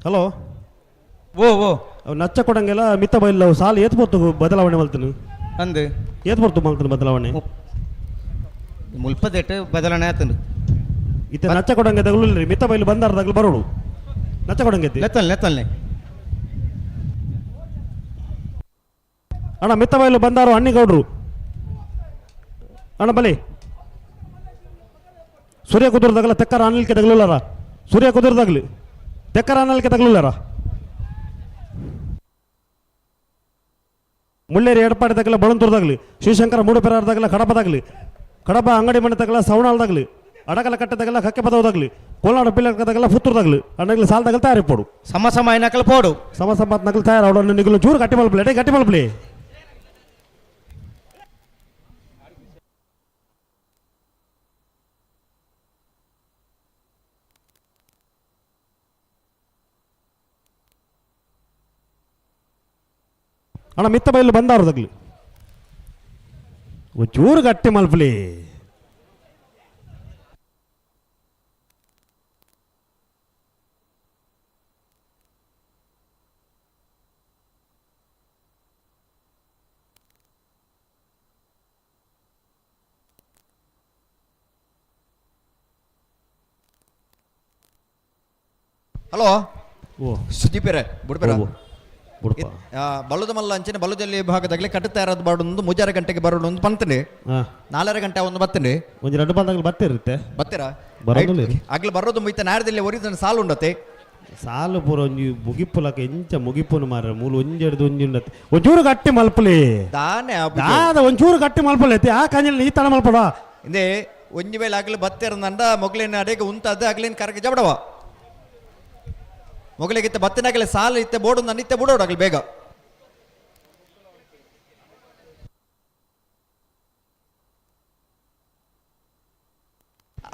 ಹಲೋ. ಓ ಓ ಅವು ನಚ್ಚ ಕೊಡಂಗೆಲ್ಲ ಮಿತ್ತ ಬೈಲ್ ಅವು ಸಾಲು ಏತ್ ಪೊತ್ತು ಬದಲಾವಣೆ ಮಲ್ತನು ಅಂದು ಏತ್ ಪೊತ್ತು ಮಲ್ತನು ಬದಲಾವಣೆ ಮುಲ್ಪದೆಟ್ಟು ಬದಲಾವಣೆ ಆತನು. ಇತ್ತೆ ನಚ್ಚ ಕೊಡಂಗೆ ತಗಲು ಮಿತ್ತ ಬೈಲು ಬಂದಾರ ತಗಲು ಬರೋಡು ನಚ್ಚ ಕೊಡಂಗೆ. ಲೆತ್ತಲ್ಲೆ ಲೆತ್ತಲ್ಲೆ. ಅಣ್ಣ ಮಿತ್ತ ಬೈಲು ಬಂದಾರು ಅಣ್ಣಿಗೌಡ್ರು ಅಣ್ಣ ಬಲಿ ಸೂರ್ಯ ಕುದುರ್ದಾಗಲ ತೆಕ್ಕರ ಅನಿಲ್ಕೆ ತಗಲುಲ್ಲಾರ ಸೂರ್ಯ ಕುದುರ್ದಾಗ್ಲಿ ತೆಕ್ಕರ ಅನಲ್ಕೆ ತಗಲುಲ್ಲಾರ ಮುಳ್ಳೇರಿ ಎಡಪಾಡಿ ತಗಲ ಬಳಂತೂರ್ದಾಗ್ಲಿ ಶಿವಶಂಕರ ಮೂಡುಪೆರಾರ್ದಾಗಲ ಕಡಪದಾಗ್ಲಿ ಕಡಪ ಅಂಗಡಿ ಮನೆ ತಗಲ ಸವಣಾಲ್ದಾಗ್ಲಿ ಅಡಕಲ ಕಟ್ಟೆ ತಗಲ ಕಕ್ಕೆ ಪದವದಾಗ್ಲಿ ಕೋಲ್ನಾಡು ಪಿಲ್ಲಕ ತಗಲ ಪುತ್ತೂರ್ದಾಗ್ಲಿ ಅಣ್ಣಗ್ಲಿ ಸಾಲ ತಗಲ ತಯಾರಿಪೋಡು ಸಮ ಸಮ ನಕಲು ಪೋಡು ಸಮ ಸಮ ನಕಲು ತಯಾರು ಅವಡನ್ನು ನಿಗಲು ಚೂರು ಗಟ್ಟಿ ಮಲ್ಪಲಿ ಎಡೆ ಗಟ್ಟಿ ಮಲ್ಪಲಿ. ಅಣ್ಣ ಮಿತ್ತ ಬೈಲು ಬಂದಾರು ತಗ್ಲಿ ಚೂರು ಗಟ್ಟಿ ಮಲ್ಪಲಿ. ಹಲೋ. ಓ ಸುದೀಪೇರೆ ಬುಡ್ಪೇರ ಬುಡ್ಪ ಬಲ್ಲದ ಮಲ್ಲ ಅಂಚಿನ ಬಲ್ಲದಲ್ಲಿ ಭಾಗದಾಗಲಿ ಕಟ್ಟುತ್ತಾ ಇರೋದು ಬಾಡೊಂದು 3 ಗಂಟೆಗೆ ಬರೋಣ ಒಂದು ಬಂತೀನಿ, 4.5 ಗಂಟೆ ಒಂದು ಬರ್ತೀನಿ. ಒಂದು 2 ಬಂದಾಗಲಿ ಬರ್ತಿರುತ್ತೆ ಬರ್ತೀರಾ? ಬರೋದಿಲ್ಲ. ಆಗ್ಲಿ ಬರೋದು ಮುಯ್ತ ನಾಡದಲ್ಲಿ ಒರಿದ ಸಾಲು ಉಂಡತೆ ಸಾಲು ಪೂರ ಒಂಜಿ ಮುಗಿಪುಲಕ ಎಂಚ ಮುಗಿಪುನು ಮಾರ ಮೂಲು ಒಂಜೆಡ್ದು ಒಂಜಿ ಉಂಡತೆ ಒಂಚೂರು ಗಟ್ಟಿ ಮಲ್ಪಲಿ ದಾನೆ ದಾದ ಒಂಚೂರು ಗಟ್ಟಿ ಮಲ್ಪಲಿ ಐತಿ ಆ ಕಂಜಲ್ ಈ ತಡ ಮಲ್ಪಡ ಇಂದೇ ಒಂಜಿ ವೇಳೆ ಆಗ್ಲಿ ಬತ್ತಿರಂದ ಮೊಗ್ಲಿನ ಅಡೆಗೆ ಉಂತದ್ದು ಆಗ್ಲಿನ ಕರಗೆ ಜಬಡವ ಮೊಗಲಿಗಿತ್ತ ಬತ್ತಿನಾಗಲೇ ಸಾಲ ಇತ್ತೆ ಬೋಡು ನನ್ನ ಇತ್ತೆ ಬುಡೋಡಾಗಲಿ ಬೇಗ.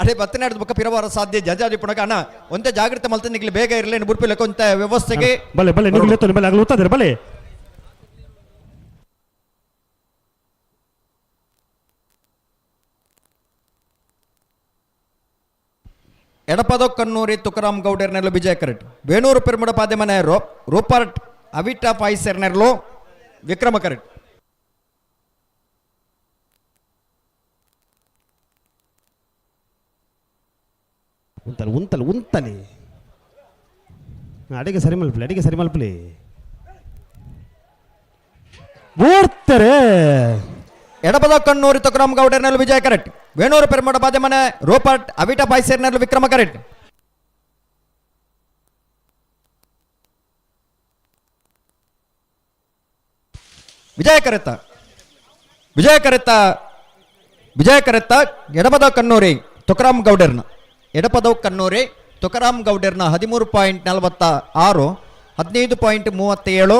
ಅದೇ ಬತ್ತಿನಾಡ್ದ ಬೊಕ್ಕ ಪಿರವಾರ ಸಾಧ್ಯ ಜಜಾಜಿ ಪುಣಕ ಅಣ್ಣ ಒಂದೇ ಜಾಗ್ರತೆ ಮಲ್ತ ನಿಗ್ಲಿ ಬೇಗ ಇರಲಿ ಬುಡ್ಪಿಲಕ್ಕ ಒಂತ ವ್ಯವಸ್ಥೆಗೆ ಬಲೆ ಬಲೆ ನೀವು ಬಲೆ ಆಗಲಿ ಉತ್ತದೆ ಬಲೆ. ಎಡಪದ ಕಣ್ಣೂರಿ ತುಕರಾಮ್ ಗೌಡರ್ನೆಲ್ಲ ವಿಜಯ ಕರೆಟ್ ವೇಣೂರು ಪೆರ್ಮಡ ಪಾದೆ ಮನೆ ರೂಪರ್ಟ್ ಅವಿಟಾ ಪಾಯ್ಸೆರ್ನೆರ್ಲೋ ವಿಕ್ರಮ ಕರೆಟ್. ಉಂತಲಿ ಉಂತಲಿ ಉಂತಲಿ ಅಡಿಗೆ ಸರಿ ಮಲ್ಪಲಿ ಅಡಿಗೆ ಸರಿ ಮಲ್ಪಲಿ ಬೋಡ್ತಾರೆ. ಎಡಪದ ಕಣ್ಣೂರಿ ತುಕರಾಮ್ ಗೌಡರ್ನೆಲ್ಲ ವಿಜಯ ಕರೆಟ್ ವೇಣೂರು ಪೆರ್ಮಡ ಪಾದೆ ಮನೆ ರೂಪರ್ಟ್ ಅವಿಟಾ ಪಾಯ್ಸೆರ್ನೆರ್ಲು ವಿಕ್ರಮ ಕರೆಟ್. ವಿಜಯ ಕರೆತ್ತ ವಿಜಯ ಕರೆತ್ತ ವಿಜಯ ಕರೆತ್ತ ಎಡಪದ ಕಣ್ಣೂರಿ ತುಕರಾಮ್ ಗೌಡರ್ನ ಎಡಪದವ್ ಕಣ್ಣೂರಿ ತುಕರಾಮ್ ಗೌಡರ್ನ 13.46 15.37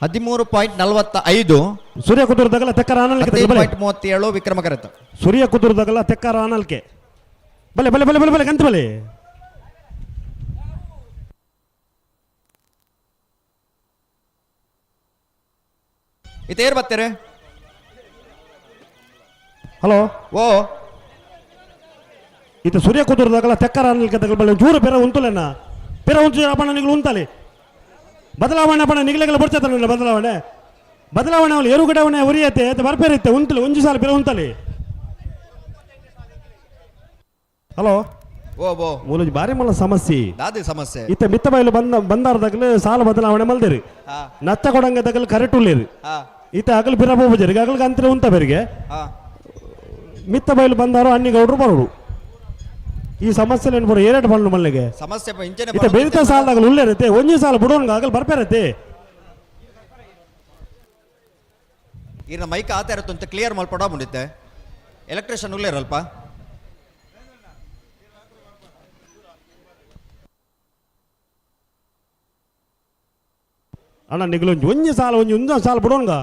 13.45 ಸೂರ್ಯ ಕುದುರ್ದಾಗಲ ತೆಕ್ಕರ ಆನಲ್ಕೆ 15.37 ವಿಕ್ರಮ ಕರೆತ್ತ ಸೂರ್ಯ ಕುದುರ್ದಾಗಲ ತೆಕ್ಕರ ಆನಲ್ಕೆ ಬಲೆ ಬಲೆ ಬಲೆ ಬಲೆ ಬಲೆ ಗಂತ ಬಲೆ. ಇತೇರ್ ಬರ್ತಾರೆ. ಹಲೋ. ಓ ಇತ ಸೂರ್ಯ ಕುದುರ್ದಾಗಲ ತೆಕ್ಕರ ಆನಲ್ಕೆ ತಗಲ ಬಲೆ ಚೂರು ಪೆರ ಉಂತುಲೆನ ಪೆರ ಉಂಚು ಅಪ್ಪಣ ನಿಗಳು ಉಂತಲೆ ಬದಲಾವಣೆ ಅಪ್ಪಣ ನಿಗಲೆಗಳ ಬರ್ತೈತಲ್ಲ ಬದಲಾವಣೆ ಬದಲಾವಣೆ ಅವಳು ಎರುಗಡವಣೆ ಉರಿಯತೆ ಬರ್ಪೇರಿತ್ತೆ ಉಂತಲೆ ಒಂಜು ಸಾಲ ಪೆರ ಉಂತಲೆ. ಹಲೋ. ಓ ಓ ಮೂಲಜ್ ಬಾರಿ ಮಲ್ಲ ಸಮಸ್ಯೆ ದಾದಿ ಸಮಸ್ಯೆ ಇತ್ತ ಮಿತ್ತ ಬೈಲು ಬಂದ ಬಂದಾರದಾಗಲೇ ಸಾಲ ಬದಲಾವಣೆ ಮಲ್ದಿರಿ ನಚ್ಚ ಕೊಡಂಗೆ ತಗಲ್ ಕರೆಕ್ಟ್ ಉಳ್ಳೇರಿ ಈತ ಅಗಲ್ ಬಿರ ಬೋಬಜರಿಗೆ ಅಗಲ್ಗೆ ಅಂತರ ಉಂತ ಬೇರಿಗೆ ಮಿತ್ತ ಬೈಲು ಬಂದಾರು ಅಣ್ಣಿಗೌಡರು ಬರೋಡು ಈ ಸಮಸ್ಯೆ ಏನು ಬರೋ ಏರೇಟ್ ಬಂದು ಮಲ್ಲಿಗೆ ಸಮಸ್ಯೆ ಇತ್ತ ಬೇರಿತ ಸಾಲದಾಗಲು ಉಳ್ಳೇರತ್ತೆ ಒಂಜಿ ಸಾಲ ಬಿಡೋನ್ಗ ಆಗಲ್ ಬರ್ಪೇರತ್ತೆ. ಈರ್ನ ಮೈಕ್ ಆತ ಇರುತ್ತಂತ ಕ್ಲಿಯರ್ ಮಲ್ಪಡ ಮುಂದಿತ್ತೆ ಎಲೆಕ್ಟ್ರಿಷಿಯನ್ ಉಳ್ಳೇರಲ್ಪ. ಅಣ್ಣ ನಿಗಲು ಒಂಜಿ ಸಾಲ ಒಂಜಿ ಒಂಜೊಂದು ಸಾಲ ಬಿಡೋನ್ಗ.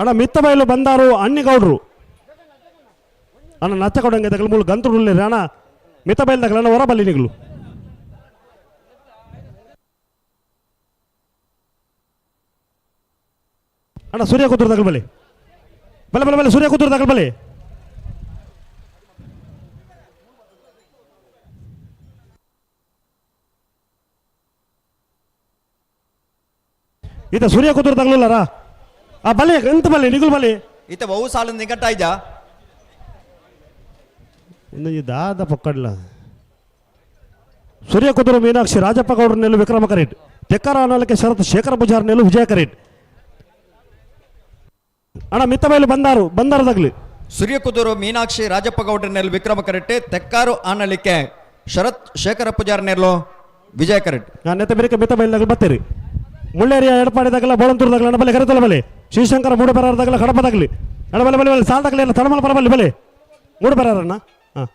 ಅಣ್ಣ ಮಿತ್ತ ಬೈಲು ಬಂದಾರು ಅಣ್ಣಿಗೌಡ್ರು. ಅಣ್ಣ ನಚ್ಚ ಕೊಡಂಗೆ ತಗಲು ಮೂಲು ಗಂತರು ಉಳ್ಳೇರಿ ಅಣ್ಣ ಮಿತ್ತ ಬೈಲು ತಗಲ ಅಣ್ಣ ಹೊರ ಬಲ್ಲಿ ನಿಗಲು. ಅಣ್ಣ ಸೂರ್ಯ ಕೂತರು ತಗಲು ಬಲಿ ಬಲೆ ಬಲೆ ಬಲೆ ಸೂರ್ಯ ಕೂತರು ತಗಲು ಬಲಿ. ಈತ ಸೂರ್ಯ ಕೂತರು ತಗಲುಲ್ಲಾರ ಆ ಬಲೆ ಎಂತ ಬಲೆ ನಿಗುಲ್ ಬಲೆ. ಈತ ಬಹು ಸಾಲ ನಿಗಟ್ಟ ಇದ್ಯಾ? ಇನ್ನೊಂದು ದಾದ ಪಕ್ಕಡ್ಲ. ಸೂರ್ಯ ಕುದುರು ಮೀನಾಕ್ಷಿ ರಾಜಪ್ಪ ಗೌಡ್ರ ನೆಲ್ಲು ವಿಕ್ರಮ ಕರೇಟ್ ತೆಕ್ಕರ ಅನಲಕ್ಕೆ ಶರತ್ ಶೇಖರ ಪೂಜಾರ್ ನೆಲ್ಲು ವಿಜಯ ಕರೇಟ್. ಅಣ್ಣ ಮಿತ್ತ ಬೈಲು ಬಂದಾರು ಬಂದಾರು ತಗಲಿ. ಸೂರ್ಯ ಕುದುರು ಮೀನಾಕ್ಷಿ ರಾಜಪ್ಪ ಗೌಡ್ರ ನೆಲ್ಲು ವಿಕ್ರಮ ಕರೆಟ್ಟೆ ತೆಕ್ಕಾರು ಆನಲಿಕ್ಕೆ ಶರತ್ ಶೇಖರ ಪೂಜಾರ್ ನೆಲ್ಲು ವಿಜಯ ಕರೆಟ್. ನಾನು ನೆತ್ತ ಬೇರೆ ಮಿತ್ತ ಬೈಲು ತಗಲು ಬರ್ತೀರಿ. ಮುಳ್ಳೇರಿಯ ಎಡಪಾಡಿ ತಗಲ ಬೋಳಂತೂರು ತಗಲ ಅಣ್ಣ ಬಲೆ ಕರೆತಲ ಬಲೆ ಶ್ರೀಶಂಕರ ಮೂಡು ಬರಾರ ತಗಲ ಕಡಪ ತಗಲಿ ಅಣ್ಣ ಬಲೆ ಬಲೆ ಬಲೆ ಸಾಲ ತಗಲಿ ಅಣ್ಣ ತಡಮಲ ಪರಬಲ್ಲಿ ಬಲೆ ಮೂಡು ಬರಾರಣ್ಣ. ಹಾಂ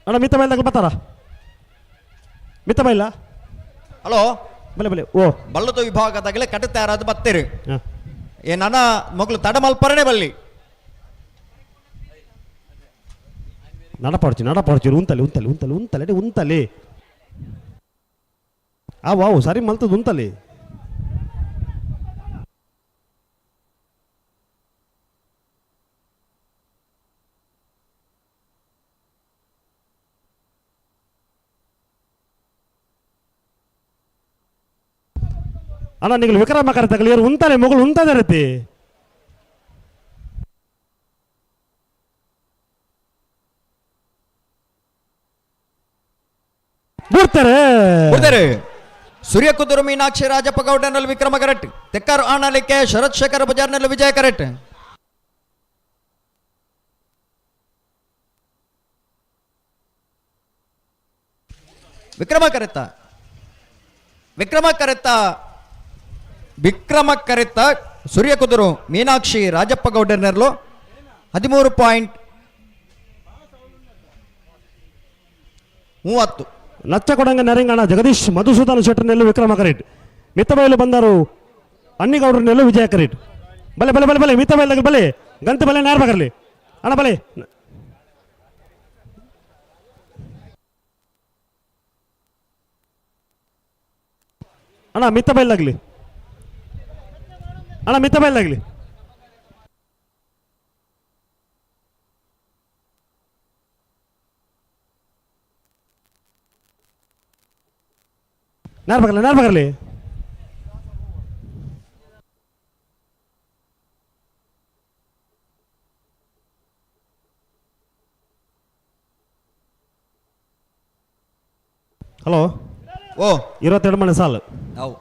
ಅಣ್ಣ ಮಿತ್ತ ಬೈಲ್ ತಗಲು ಬರ್ತಾರ ಮಿತ್ತ ಬೈಲ. ಹಲೋ ಬಲೆ ಬಲೆ ಓ ಬಲ್ಲದ ವಿಭಾಗದಾಗಲೇ ಕಟ್ಟುತ್ತಾರದು ಬತ್ತೀರಿ. ಏ ನನ್ನ ಮಗಳು ತಡಮಲ್ಪರಣೆ ಬಲ್ಲಿ ನಡಪಾಡ್ಚಿ ನಡಪಾಡ್ಚಿ ಉಂತಲೆ ಉಂತಲೆ ಉಂತಲೆ ಉಂತಲೆ ಉಂತಲೆ ಆ ವಾವು ಸರಿ ಮಲ್ತದ ಉಂತಲೆ. ಅಣ್ಣ ನೀವು ವಿಕ್ರಮ ಕರೆ ತಗಲಿ ಉಂತಾನೆ ಮಗಳು ಉಂತದ ಬಿಡ್ತಾರೆ ಬಿಡ್ತಾರೆ. ಸೂರ್ಯ ಕುದುರು ಮೀನಾಕ್ಷಿ ರಾಜಪ್ಪ ಗೌಡನಲ್ಲಿ ವಿಕ್ರಮ ಕರೆಕ್ಟ್ ತೆಕ್ಕಾರು ಆಣಲಿಕ್ಕೆ ಶರತ್ ಶೇಖರ ಬಜಾರ್ನಲ್ಲಿ ವಿಜಯ ಕರೆಕ್ಟ್. ವಿಕ್ರಮ ಕರೆತ್ತ ವಿಕ್ರಮ ಕರೆತ್ತ ವಿಕ್ರಮ ಕರೆತ್ತ ಸೂರ್ಯ ಕುದುರು ಮೀನಾಕ್ಷಿ ರಾಜಪ್ಪ ಗೌಡರ್ನೆರ್ಲು 13.30. ನಚ್ಚಕೊಡಂಗ ನರಿಂಗಣ ಜಗದೀಶ್ ಮಧುಸೂದನ್ ಶೆಟ್ಟರ್ನೆಲ್ಲು ವಿಕ್ರಮ ಕರೇಟ್ ಮಿತ್ತಬೈಲು ಬಂದರು ಅನ್ನಿಗೌಡರನ್ನೆಲ್ಲು ವಿಜಯ ಕರೇಟ್. ಬಲೆ ಬಲೆ ಬಲೆ ಬಲೆ ಮಿತ್ತಬೈಲ್ ಬಲೆ ಗಂತ ಬಲೆ ನಾರ್ ಬಗರ್ಲಿ ಅಣ್ಣ ಬಲೆ. ಅಣ್ಣ ಮಿತ್ತಬೈಲಾಗಲಿ ಅಣ್ಣ ಮಿತ್ತಬೈಲಾಗಲಿ. ನಾರ್ ಬಗರ್ಲಿ ನಾರ್ ಬಗರ್ಲಿ. ಹಲೋ ಓ 22 ಮನೆ ಸಾಲು. ಅವು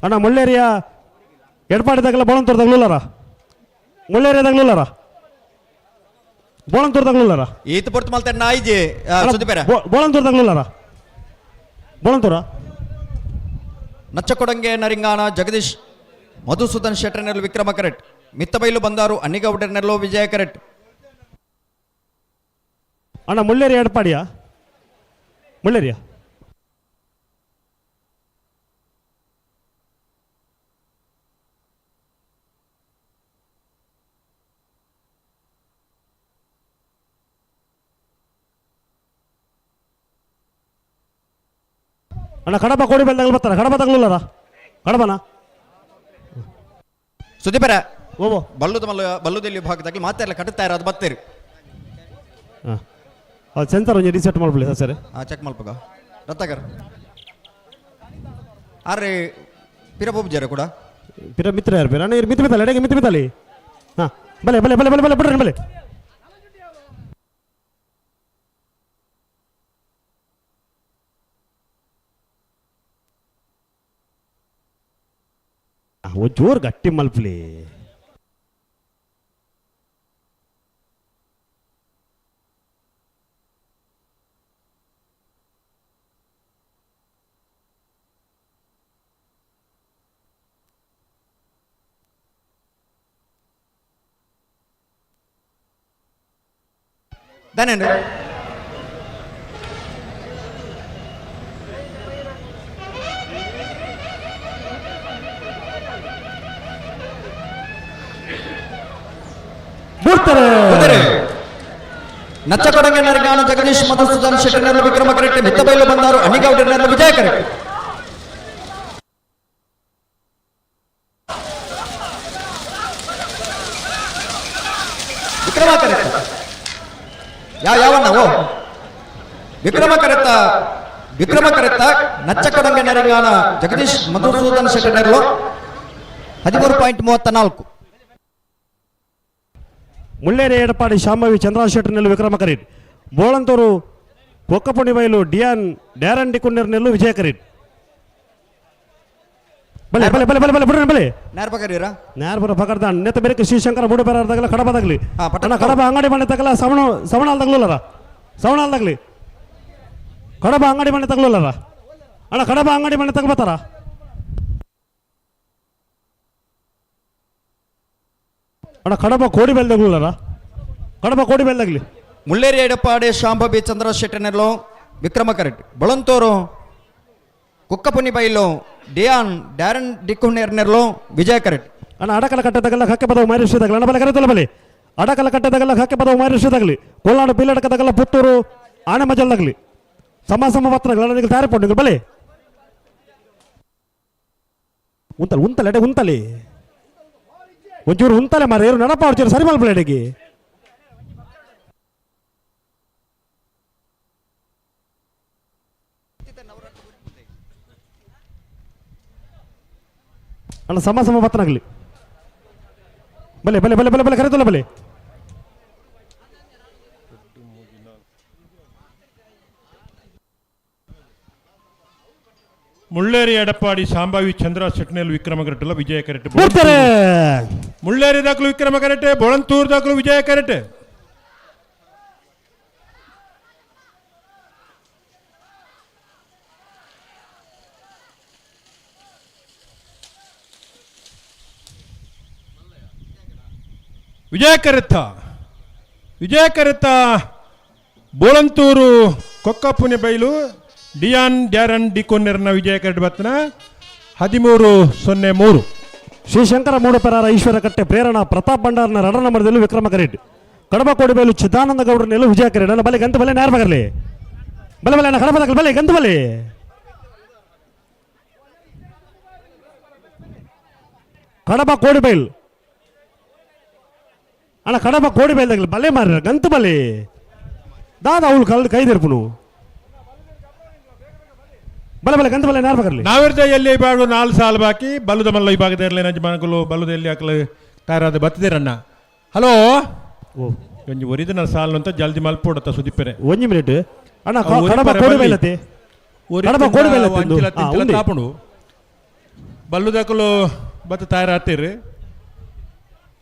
ಅಣ್ಣ ಮುಳ್ಳೇರಿಯ ಎಡಪಾಡಿ ತಗಲ ಬೋಳಂತೂರು ತಗಲುಲ್ಲಾರ ಮುಳ್ಳೇರಿಯ ತಗಲುಲ್ಲಾರ ಬೋಳಂತೂರು ತಗಲುಲ್ಲಾರ ಈತ ಪೊರ್ತು ಮಲ್ತಾರೆ ನಾಯಿಜಿ ಸುದ್ದಿಪೇರ ಬೋಳಂತೂರು ತಗಲುಲ್ಲಾರ ಬೋಳಂತೂರ. ನಚ್ಚಕೊಡಂಗೆ ನರಿಂಗಾಣ ಜಗದೀಶ್ ಮಧುಸೂದನ್ ಶೆಟ್ಟರ್ನೆಲ್ಲು ವಿಕ್ರಮ ಕರೆಕ್ಟ್ ಮಿತ್ತಬೈಲು ಬಂದಾರು ಅನ್ನಿಗೌಡರ್ನೆಲ್ಲೋ ವಿಜಯ ಕರೆಕ್ಟ್. ಅಣ್ಣ ಮುಳ್ಳೇರಿಯ ಎಡಪಾಡಿಯಾ ಮುಳ್ಳೇರಿಯ ಅಣ್ಣ ಕಡಬ ಕೋಡಿ ಬೆಲ್ದಾಗ ಬರ್ತಾರ ಕಡಬ ತಗಲುಲ್ಲಾರ ಕಡಬನ ಸುದೀಪರ ಓ ಬಲ್ಲುದ ಮಲ್ಲ ಬಲ್ಲುದಲ್ಲಿ ವಿಭಾಗದಾಗಲಿ ಮಾತೆಲ್ಲ ಕಟ್ಟುತ್ತಾ ಇರೋದು ಬತ್ತೀರಿ. ಹಾಂ ಅದು ಸೆನ್ಸರ್ ಒಂಜಿ ರೀಸೆಟ್ ಮಾಡ್ಬಿಡಿ ಸರ್. ಹಾಂ ಚೆಕ್ ಮಲ್ಪಗ ರತ್ನಾಕರ್ ಆರೆ ಪಿರ ಕೂಡ ಪಿರ ಮಿತ್ರ ಯಾರು ಪಿರ ಅಣ್ಣ ಮಿತ್ರ ಮಿತ್ತಲ್ಲ ಎಡೆಗೆ ಮಿತ್ರ ಮಿತ್ತಲ್ಲಿ. ಹಾಂ ಬಲೆ ಬಲೆ ಬಲೆ ಬಲೆ ಬಲೆ ಬಿಡ್ರಿ ಬಲೆ. ಜೋರು ಗಟ್ಟಿ ಮಲ್ಪಲಿ. ದಾನೇನು ನಚ್ಚಕೊಡಂಗೆ ನರಗಾನ ಜಗದೀಶ್ ಮಧುಸೂದನ್ ಶೆಟ್ಟರ್ನಲ್ಲಿ ವಿಕ್ರಮ ಕರೆಕ್ಟ್ ಮಿತ್ತಬೈಲು ಬಂದರು ಅಣಿಗೌಡರ್ನಲ್ಲಿ ವಿಜಯ ಕರೆಕ್ಟ್. ವಿಕ್ರಮ ಕರೆಕ್ಟ್ ಯಾವ ಯಾವ ನಾವು ವಿಕ್ರಮ ಕರೆತ್ತ ವಿಕ್ರಮ ಕರೆತ್ತ ನಚ್ಚಕೊಡಂಗೆ ನರಗಾನ ಜಗದೀಶ್ ಮಧುಸೂದನ್ ಶೆಟ್ಟರ್ನಲ್ಲೂ 13.34. ಮುಳ್ಳೇರಿ ಎಡಪಾಡಿ ಶಾಂಭವಿ ಚಂದ್ರಶೆಟ್ಟರ್ನಲ್ಲಿ ವಿಕ್ರಮ ಕರೀಟ್. ಬೋಳಂತೂರು ಕೊಕ್ಕಪುಣಿಬೈಲು ಡಿಯಾನ್ ಡ್ಯಾರನ್ ಡಿಕುಂಡರ್ನಲ್ಲೂ ವಿಜಯ ಕರೀಟ್. ಬಲೆ ಬಲೆ ಬಲೆ ಬಲೆ ಬಲೆ ಬಿಡ್ರಿ ಬಲೆ ನೇರ ಪಕರೀರಾ ನೇರ ಬರ ಪಕಡ್ದ ನೆತ್ತ ಬೇರೆ ಶ್ರೀಶಂಕರ ಬುಡು ಬೇರೆ ಕಡಬದಾಗ್ಲಿ ಅಣ್ಣ ಕಡಬ ಅಂಗಡಿ ಮನೆ ತಗಲ ಸವಣ ಸವಣಾಲ್ ತಗಲಲ್ಲರ ಸವಣಾಲ್ ತಗಲಿ ಕಡಬ ಅಂಗಡಿ ಮನೆ ತಗಲಲ್ಲರ ಅಣ್ಣ ಕಡಬ ಅಂಗಡಿ ಮನೆ ತಗಬತ್ತಾರ ಅಣ್ಣ ಕಡಬ ಕೋಡಿ ಬೆಲ್ ತಗಲಲ್ಲರ ಕಡಬ ಕೋಡಿ ಬೆಲ್ ತಗಲಿ. ಮುಳ್ಳೇರಿ ಎಡಪಾಡಿ ಶಾಂಭವಿ ಚಂದ್ರಶೆಟ್ಟರ್ನಲ್ಲೂ ವಿಕ್ರಮ ಕರೆಕ್ಟ್. ಬಳಂತೂರು ಕುಕ್ಕಪುನಿಬೈಲು ಡಿಯಾನ್ ಡ್ಯಾರನ್ ಡಿಕುಂಡರ್ನಲ್ಲೂ ವಿಜಯ ಕರೆಕ್ಟ್. ಅಣ್ಣ ಅಡಕಲ ಕಟ್ಟದಾಗಲ್ಲ ಹಕ್ಕೆ ಪದವು ಮಾರಿಸಿ ತಗಲ ಅಣ್ಣ ಬಲೆ ಕರೆತಲ್ಲ ಬಲೆ ಅಡಕಲ ಕಟ್ಟದಾಗಲ್ಲ ಹಕ್ಕೆ ಪದವು ಮಾರಿಸಿ ತಗಲಿ ಕೊಲ್ನಾಡು ಬೀಲಡಕದಾಗಲ್ಲ ಪುತ್ತೂರು ಆಣೆ ಮಜಲ್ದಾಗಲಿ ಸಮ ಸಮ ಪತ್ರಗಳ ತಾರೆ ಪೊಂಡು ಬಲೆ ಉಂತಲೆ ಉಂತಲೆ ಎಡೆ ಉಂತಲೆ ಒಂಚೂರು ಉಂತಲೆ ಮಾರ ಏರು ನಡಪ ಒಂಚೂರು ಸರಿ ಮಲ್ಪಲೆ ಎಡೆಗೆ. ಅಣ್ಣ ಸಮ ಸಮ ಪತ್ರನಾಗಲಿ ಬಲೆ ಬಲೆ ಬಲೆ ಬಲೆ ಬಲೆ ಕರೆತಲ್ಲ ಬಲೆ. ಮುಳ್ಳೇರಿ ಎಡಪಾಡಿ ಶಾಂಭವಿ ಚಂದ್ರ ಶೆಟ್ನೇಲ್ ವಿಕ್ರಮ ಕರೆಟಲ್ಲ ವಿಜಯ ಕರೆಟ್. ಬಿಡ್ತಾರೆ. ಮುಳ್ಳೇರಿ ದಾಖಲು ವಿಕ್ರಮ ಕರೆಟೆ, ಬೊಳಂತೂರು ದಾಖಲು ವಿಜಯ ಕರೆಟೆ. ವಿಜಯ ಕರೆತ್ತ ವಿಜಯ ಕರೆತ್ತ ಬೋಳಂತೂರು ಕೊಕ್ಕಪುಣೆ ಬೈಲು ಡಿಯಾನ್ ಡ್ಯಾರನ್ ಡಿಕೋನೆರ್ನ ವಿಜಯ ಕರೆಟ್ ಬತ್ತನ 13.03. ಶ್ರೀಶಂಕರ ಮೂಡಪೆರಾರ ಈಶ್ವರ ಕಟ್ಟೆ ಪ್ರೇರಣಾ ಪ್ರತಾಪ್ ಭಂಡಾರ್ನ ರಡ ನಂಬರ್ದಲ್ಲಿ ವಿಕ್ರಮ ಕರೆಟ್. ಕಡಬ ಕೋಡಿಬೈಲು ಚಿದಾನಂದ ಗೌಡರನೆಲ್ಲೂ ವಿಜಯ ಕರೆಟ್. ಅಲ್ಲ ಬಲೆ ಗಂತ ಬಲೆ ನೇರ ಬಗರ್ಲಿ ಬಲೆ ಬಲೆ ಅಣ್ಣ ಕಡಬ ತಗಲಿ ಬಲೆ ಗಂತ ಬಲೆ. ಕಡಬ ಕೋಡಿಬೈಲ್ ಅಣ್ಣ ಕಡಬ ಕೋಡಿಬೈಲ್ ತಗಲಿ ಬಲೆ ಮಾರ ಗಂತ ಬಲೆ ದಾದ ಅವಳು ಕಲ್ ಕೈದಿರ್ಪುನು ಬಲೆ ಬಲೆ ಗಂತ ಬಲೆ ನೇರ ಬಗರ್ಲಿ. ನಾವಿರ್ದ ಎಲ್ಲಿ ವಿಭಾಗ 4 ಸಾಲು ಬಾಕಿ ಬಲ್ಲದ ಮಲ್ಲ ವಿಭಾಗದ ಇರಲಿ ನಜಮಾನಗಳು ಬಲ್ಲದ ಎಲ್ಲಿ ಹಾಕಲು ತಯಾರಾದ ಬತ್ತಿದಿರಣ್ಣ. ಹಲೋ ಒಂಜಿ ಒರಿಜಿನಲ್ ಸಾಲು ಅಂತ ಜಲ್ದಿ ಮಲ್ಪೋಡತ್ತ ಸುದೀಪರೆ ಒಂಜಿ ಮಿನಿಟ್ ಅಣ್ಣ ಕಡಬ ಕೋಡಿಬೈಲತೆ ಕಡಬ ಕೋಡಿಬೈಲತೆ ತಾಪುಂಡು ಬಲ್ಲುದಕಲು ಬತ್ತ ತಯಾರಾಗ್ತೀರಿ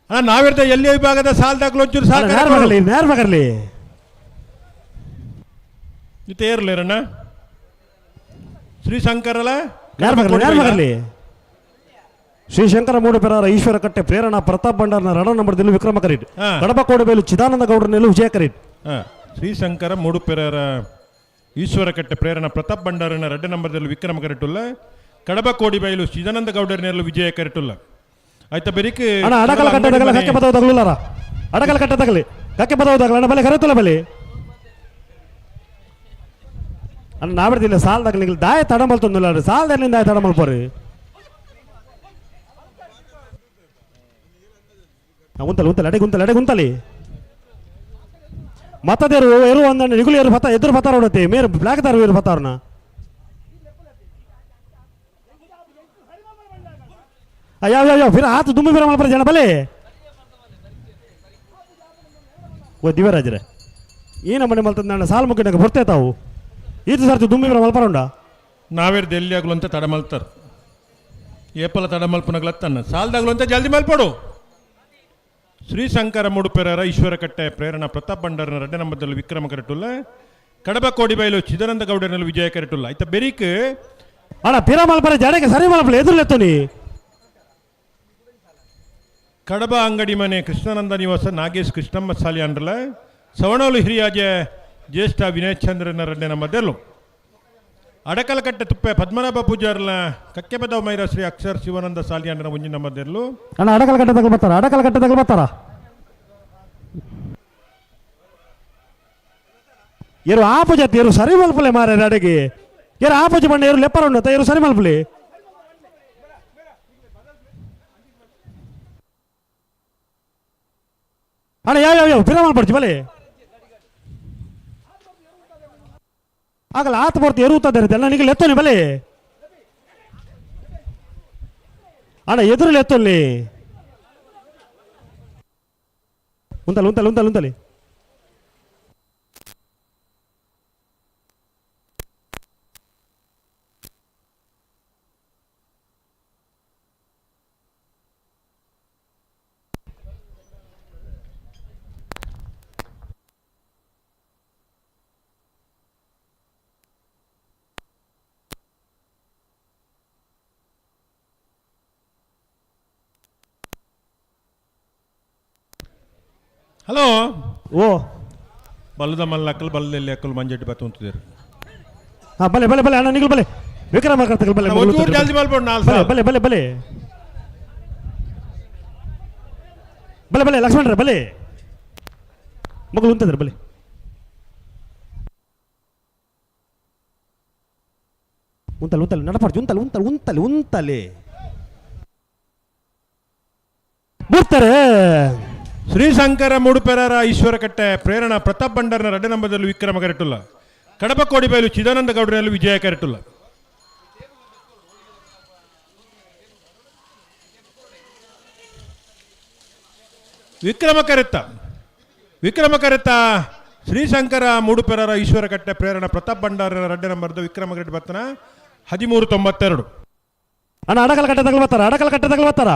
ಅಣ್ಣ. ನಾವಿರ್ದ ಎಲ್ಲಿ ವಿಭಾಗದ ಸಾಲ್ ದಾಖಲು ಒಂಚೂರು ಸಾಲು ನೇರ ಬಗರ್ಲಿ ನೇರ ಬಗರ್ಲಿ ಇತ್ತೆ ಏರ್ಲೇರಣ್ಣ ಶ್ರೀಶಂಕರಲ ನೇರ ಬಗರ್ಲಿ ನೇರ ಬಗರ್ಲಿ. ಶ್ರೀಶಂಕರ ಮೂಡಪೆರಾರ ಈಶ್ವರ ಕಟ್ಟೆ ಪ್ರೇರಣಾ ಪ್ರತಾಪ್ ಭಂಡಾರ್ನ ರಡ ನಂಬರ್ದಲ್ಲಿ ವಿಕ್ರಮ ಕರೀಟ್. ಕಡಬ ಕೋಡಿಬೈಲು ಚಿದಾನಂದ ಗೌಡರನೆಲ್ಲೂ ವಿಜಯ ಕರೀಟ್. ಶ್ರೀಶಂಕರ ಮೂಡುಪೆರಾರ ಈಶ್ವರ ಕಟ್ಟೆ ಪ್ರೇರಣಾ ಪ್ರತಾಪ್ ಭಂಡಾರನ ರಡ್ಡ ನಂಬರ್ದಲ್ಲಿ ವಿಕ್ರಮ ಕರೆಟುಲ್ಲ. ಕಡಬ ಕೋಡಿಬೈಲು ಚಿದಾನಂದ ಗೌಡರನೆಲ್ಲೂ ವಿಜಯ ಕರೆಟುಲ್ಲ. ಆಯ್ತಾ ಬೆರಿಕ್ ಅಣ್ಣ ಅಡಕಲ ಕಟ್ಟೆ ತಗಲ ಕಕ್ಕೆ ಪದವು ತಗಲುಲ್ಲಾರ ಅಡಕಲ ಕಟ್ಟೆ ತಗಲಿ ಕಕ್ಕೆ ಪದವು ತಗಲ ಅಣ್ಣ ಬಲೆ ಕರೆತಲ್ಲ ಬಲೆ ಅಣ್ಣ ನಾವಿರ್ದಿಲ್ಲ ಸಾಲ್ ತಗಲಿ ದಾಯ ತಡಮಲ್ತೊಂದಿಲ್ಲ ಸಾಲ್ ದಾಯ ತಡಮಲ್ಪೋರಿ ಉಂತಲೆ ಉಂತಲೆ ಅಡೆ ಗುಂತಲೆ ಅಡೆ ಗುಂತಲಿ ಮತ್ತದೇರು ಎರು ಒಂದಣ್ಣ ನಿಗುಲು ಎರು ಬತ್ತ ಎದುರು ಬತ್ತಾರ ಹೊಡತಿ ಮೇರು ಬ್ಲಾಕ್ ದಾರು ಎರು ಬತ್ತಾರನ ಯಾವ ಯಾವ ಯಾವ ಫಿರ ಆತು ದುಮ್ಮಿ ಫಿರ ಮಲ್ಪರ ಜನ ಬಲೆ ಓ ದಿವರಾಜ್ರೆ ಈ ನಮ್ಮನೆ ಮಲ್ತಂದ ಸಾಲ್ ಮುಗಿನಾಗ ಬರ್ತೇ ತಾವು ಈತ ಸರ್ತಿ ದುಮ್ಮಿ ಫಿರ ಮಲ್ಪರ ಉಂಡ ನಾವೇರ್ ದೆಲ್ಲಿ ಆಗಲು ಅಂತ ತಡ ಮಲ್ತಾರ ಏಪಲ ತಡ ಮಲ್ಪನಗ್ಲತ್ತನ್ನ ಸಾಲ್ದಾಗ್ಲು ಅಂತ ಜಲ್ದಿ ಮಲ್ಪಡು. ಶ್ರೀಶಂಕರ ಮೂಡುಪೆರರ ಈಶ್ವರಕಟ್ಟೆ ಪ್ರೇರಣಾ ಪ್ರತಾಪ್ ಭಂಡಾರನ ರಡ್ಡ ನಂಬರ್ದಲ್ಲಿ ವಿಕ್ರಮ ಕರೆಟುಲ್ಲ. ಕಡಬ ಕೋಡಿಬೈಲು ಚಿದಾನಂದ ಗೌಡರಲ್ಲಿ ವಿಜಯ ಕರೆಟುಲ್ಲ. ಆಯ್ತಾ ಬೆರಿಕ್ ಅಣ್ಣ ಪಿರ ಮಲ್ಪರ ಜಡಕ್ಕೆ ಸರಿ ಮಲ್ಪಲ ಎದುರುಲೆತ್ತೋನಿ. ಕಡಬ ಅಂಗಡಿ ಮನೆ ಕೃಷ್ಣಾನಂದ ನಿವಾಸ ನಾಗೇಶ್ ಕೃಷ್ಣಮ್ಮ ಸಾಲಿ ಅಂಡ್ರಲ ಸವಣಾಲು ಹಿರಿಯಾಜೆ ಜ್ಯೇಷ್ಠ ವಿನಯ್ ಚಂದ್ರನ ರಡ್ಡೆ ನಂಬರ್ದೆರ್ಲು. ಅಡಕಲಕಟ್ಟೆ ತುಪ್ಪೆ ಪದ್ಮನಾಭ ಪೂಜಾರ್ಲ ಕಕ್ಕೆಬದವ್ ಮೈರ ಶ್ರೀ ಅಕ್ಷರ್ ಶಿವಾನಂದ ಸಾಲಿಯಾನರ ಒಂಜಿ ನಂಬರ್ದೆರ್ಲು. ಅಣ್ಣ ಅಡಕಲಕಟ್ಟೆ ತಗಲ್ ಬರ್ತಾರ, ಅಡಕಲಕಟ್ಟೆ ತಗಲ್ ಬರ್ತಾರ. ಏರು ಆಪು ಜಾತಿ ಏರು ಸರಿ ಮಲ್ಪಲೆ ಮಾರ ಅಡಗೆ. ಏರು ಆಪುಜಿ ಬಣ್ಣ ಏರು ಲೆಪ್ಪರ ಉಂಡು ಏರು ಸರಿ ಮಲ್ಪಲೆ. ಅಣ್ಣ ಯಾವ ಯಾವ ಯಾವ ಪಿರ ಮಲ್ಪಡ್ಚಿ ಬಲೆ. ಆಗಲ್ಲ ಆತ ಬರ್ತಿ ಎರುತ್ತದೆ ಅಣ್ಣ ನಿಗಲ್ ಎತ್ತೋನಿ ಬಲೆ. ಅಣ್ಣ ಎದುರಲ್ಲಿ ಎತ್ತೋಲ್ಲಿ. ಉಂತಲಿ ಉಂತಲಿ ಉಂತಲಿ ಉಂತಲಿ. ಹಲೋ ಓ ಬಲ್ಲದ ಮಲ್ಲಕ್ಕಲ್ ಬಲ್ಲದಲ್ಲಿ ಅಕ್ಕಲ್ ಮಂಜೆಟ್ಟು ಬತ್ತು ఉంటున్నారు. ಹಾ ಬಲೆ ಬಲೆ ಬಲೆ ಅಣ್ಣ ನಿಗಲ್ ಬಲೆ. ವಿಕ್ರಮ ಕರ್ತಕಲ್ ಬಲೆ. ಒಂಚೂರು ಜಲ್ದಿ ಮಲ್ಪೊಡು ನಾಲ್ ಬಲೆ ಬಲೆ ಬಲೆ ಬಲೆ ಬಲೆ ಬಲೆ ಲಕ್ಷ್ಮಣರ ಬಲೆ. ಮಗಳು ಉಂತದ್ರ ಬಲೆ. ಉಂತಲೆ ಉಂತಲೆ ನಡಪಾಡ್ಜಿ ಉಂತಲೆ ಉಂತಲೆ ಉಂತಲೆ ಉಂತಲೆ ಬರ್ತಾರೆ. ಶ್ರೀಶಂಕರ ಮೂಡುಪೆರರ ಈಶ್ವರಕಟ್ಟೆ ಪ್ರೇರಣಾ ಪ್ರತಾಪ್ ಭಂಡಾರನ ರಡ್ಡೆ ನಂಬದಲ್ಲಿ ವಿಕ್ರಮ ಕರೆಟುಲ್ಲ. ಕಡಪ ಕೋಡಿಬೈಲು ಚಿದಾನಂದ ಗೌಡರಲ್ಲಿ ವಿಜಯ ಕರೆಟುಲ್ಲ. ವಿಕ್ರಮ ಕರೆತ್ತ ವಿಕ್ರಮ ಕರೆತ್ತ ಶ್ರೀಶಂಕರ ಮೂಡುಪೆರರ ಈಶ್ವರಕಟ್ಟೆ ಪ್ರೇರಣಾ ಪ್ರತಾಪ್ ಭಂಡಾರನ ರಡ್ಡೆ ನಂಬರ್ದ ವಿಕ್ರಮ ಕರೆಟ್ ಬತ್ತನ 1392. ಅಣ್ಣ ಅಡಕಲ ಕಟ್ಟೆ ತಗಲ್ ಬರ್ತಾರ, ಅಡಕಲ ಕಟ್ಟೆ ತಗಲ್ ಬರ್ತಾರ.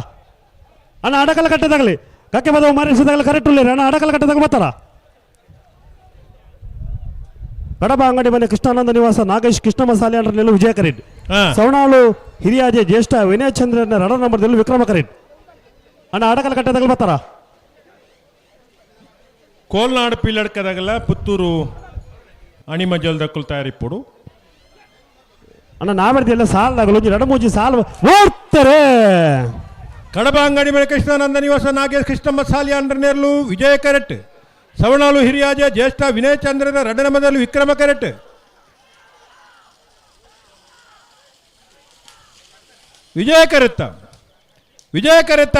ಅಣ್ಣ ಅಡಕಲ ಕಟ್ಟೆ ತಗಲಿ. ಕಕ್ಕೆ ಬದವು ಮಾರಿಸಿದಾಗಲೇ ಕರೆಕ್ಟ್ ಉಳ್ಳೇರಿ. ಅಣ್ಣ ಅಡಕಲ ಕಟ್ಟೆ ತಗಲ್ ಬರ್ತಾರ. ಕಡಬ ಅಂಗಡಿ ಮನೆ ಕೃಷ್ಣಾನಂದ ನಿವಾಸ ನಾಗೇಶ್ ಕೃಷ್ಣ ಮಸಾಲೆ ಅಂಡ್ರನೆಲ್ಲ ವಿಜಯ ಕರೆಡ್. ಸವಣಾಳು ಹಿರಿಯಾಜೆ ಜ್ಯೇಷ್ಠ ವಿನಯ್ ಚಂದ್ರನ ರಡ ನಂಬರ್ದಲ್ಲಿ ವಿಕ್ರಮ ಕರೆಡ್. ಅಣ್ಣ ಅಡಕಲ ಕಟ್ಟೆ ತಗಲ್ ಬರ್ತಾರ. ಕೋಲ್ನಾಡು ಪಿಲ್ಲಡ್ಕದಾಗಲ್ಲ ಪುತ್ತೂರು ಅಣಿಮಜಲ್ ದಕ್ಕಲ್ ತಯಾರಿಪ್ಪುಡು. ಅಣ್ಣ ನಾವೆಲ್ಲ ಸಾಲದಾಗಲು ಒಂಜಿ ರಡ ಮೂಜಿ ಸಾಲ ಓಡ್ತಾರೆ. ಕಡಬ ಅಂಗಡಿ ಮನೆ ಕೃಷ್ಣಾನಂದ ನಿವಾಸ ನಾಗೇಶ್ ಕೃಷ್ಣಮ್ಮ ಸಾಲಿ ಅಂಡ್ರನೇರ್ಲು ವಿಜಯ ಕರೆಟ್. ಸವಣಾಲು ಹಿರಿಯಾಜ ಜ್ಯೇಷ್ಠ ವಿನಯ್ ಚಂದ್ರನ ರಡನಮದಲ್ಲಿ ವಿಕ್ರಮ ಕರೆಟ್. ವಿಜಯ ಕರೆತ್ತ ವಿಜಯ ಕರೆತ್ತ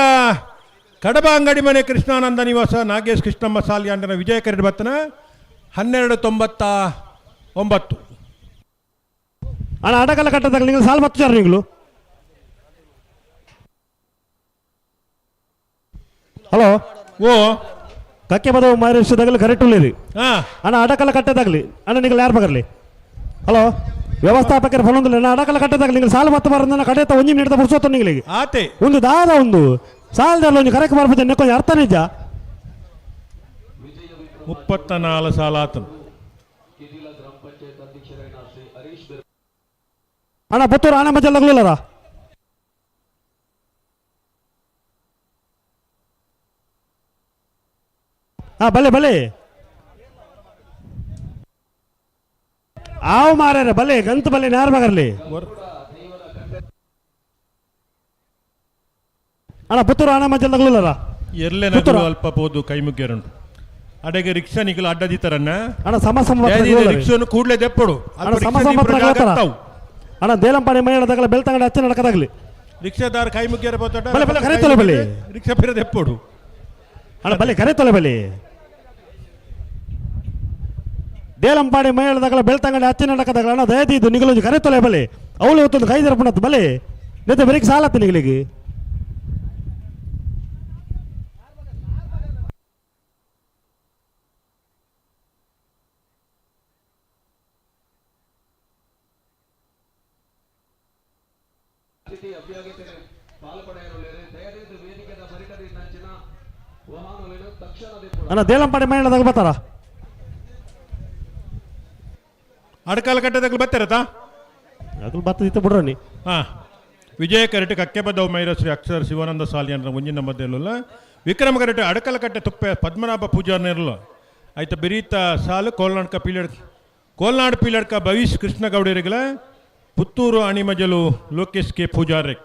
ಕಡಬ ಅಂಗಡಿ ಮನೆ ಕೃಷ್ಣಾನಂದ ನಿವಾಸ ನಾಗೇಶ್ ಕೃಷ್ಣಮ್ಮ ಸಾಲಿ ಅಂಡ್ರನ ವಿಜಯ ಕರೆಟ್ ಬತ್ತನ 1299. ಅಣ್ಣ ಅಡಕಲ ಕಟ್ಟದಾಗ ನೀವು ಸಾಲ ಬತ್ತಾರ ನೀವು. ಹಲೋ ಓ ಕಕ್ಕೆ ಬದವು ಮಾರಿಸಿದಾಗಲಿ ಕರೆಕ್ಟ್ ಉಳ್ಳೇರಿ. ಅಣ್ಣ ಅಡಕಲ ಕಟ್ಟದಾಗಲಿ ಅಣ್ಣ ನೀವು ಯಾರು ಬಗರ್ಲಿ. ಹಲೋ ವ್ಯವಸ್ಥಾಪಕರ ಫಲೊಂದಿಲ್ಲ. ಅಣ್ಣ ಅಡಕಲ ಕಟ್ಟದಾಗಲಿ ನೀವು ಸಾಲ ಮತ್ತೆ ಬಾರ ಕಡೆತ ಒಂಜಿ ಮಿನಿಟ್ ಬುಡ್ಸೋತ ನಿಗಳಿಗೆ ಆತೆ ಒಂದು ದಾದ ಒಂದು ಸಾಲದಲ್ಲಿ ಒಂಜಿ ಕರೆಕ್ಟ್ ಬರ್ಬೋದು ನೆಕ್ಕೊಂಜಿ ಅರ್ಥ ನಿಜ. 34 ಸಾಲ ಆತನು. ಅಣ್ಣ ಪುತ್ತೂರು ಆನೆ ಮಜ್ಜಲ್ಲಾಗಲಿಲ್ಲರ. ಹಾ ಬಲೆ ಬಲೆ ಆವು ಮಾರ್ಯಾರ ಬಲೆ ಗಂತ ಬಲೆ ನ್ಯಾರ ಬಗರ್ಲಿ. ಅಣ್ಣ ಪುತ್ತೂರು ಆನೆ ಮಜ್ಜಲ್ದಾಗಲಿಲ್ಲರ. ಎರ್ಲೆ ಅಲ್ಪ ಪೋದು ಕೈ ಮುಗ್ಯರುಂಟು. ಅಡೆಗೆ ರಿಕ್ಷಾ ನಿಗಲು ಅಡ್ಡದಿತ್ತರನ್ನ ಅಣ್ಣ ಸಮ ಸಮ ರಿಕ್ಷಾನು ಕೂಡಲೇ ದೆಪ್ಪಡು. ಅಣ್ಣ ಸಮ ಸಮ ಅಣ್ಣ ದೇಲಂಪಾಡಿ ಮೈಳದಾಗಲ ಬೆಳ್ತಂಗಡಿ ಹಚ್ಚ ನಡಕದಾಗಲಿ ರಿಕ್ಷಾದಾರ ಕೈ ಮುಗ್ಯರ ಬಲೆ ಬಲೆ ಕರೆ ತೊಲೆ ಬಲೆ ರಿಕ್ಷಾ ಫಿರ ದೆಪ್ಪಡು. ಅಣ್ಣ ಬಲೆ ಕರೆ ತೊಲೆ ಬಲೆ ದೇಲಂಪಾಡಿ ಮೈಳದಾಗಲ ಬೆಳ್ತಂಗಡಿ ಹಚ್ಚ ನಡಕದಾಗಲ ಅಣ್ಣ ದಯದೀದು ನಿಗಲೊಂಜಿ ಕರೆ ತೊಲೆ ಬಲೆ ಅವಳು ಇವತ್ತೊಂದು ಕೈ ದರಪಣತ್ ಬಲೆ ನೆತ್ತೆ ಬರೀಕ್ ಸಾಲತ್ತ ನಿಗಲಿಗೆ. ಅಣ್ಣ ದೇಲಂಪಾಡಿ ಮೈಳದಾಗ ಬರ್ತಾರ. ಅಡಕಾಲ ಕಟ್ಟದಾಗ ಬರ್ತಾರತಾ ಅದು ಬರ್ತದಿತ್ತು ಬಿಡ್ರಿ. ಹಾ ವಿಜಯ ಕರೆಟ್ ಕಕ್ಕೆಬದ್ದವು ಮೈರ ಶ್ರೀ ಅಕ್ಷರ ಶಿವಾನಂದ ಸಾಲಿಯನ್ನ ಒಂಜಿನ ಮಧ್ಯೆಲ್ಲ ವಿಕ್ರಮ ಕರೆಟ್ ಅಡಕಲಕಟ್ಟೆ ತುಪ್ಪೆ ಪದ್ಮನಾಭ ಪೂಜಾರ್ನಿರಲು. ಐತ ಬೆರೀತ ಸಾಲು ಕೋಲ್ನಾಡ್ಕ ಪೀಲಡ್ ಕೋಲ್ನಾಡು ಪೀಲಡ್ಕ ಭವಿಷ್ ಕೃಷ್ಣಗೌಡರಿಗಳ ಪುತ್ತೂರು ಅಣಿಮಜಲು ಲೋಕೇಶ್ ಕೆ ಪೂಜಾರಿ.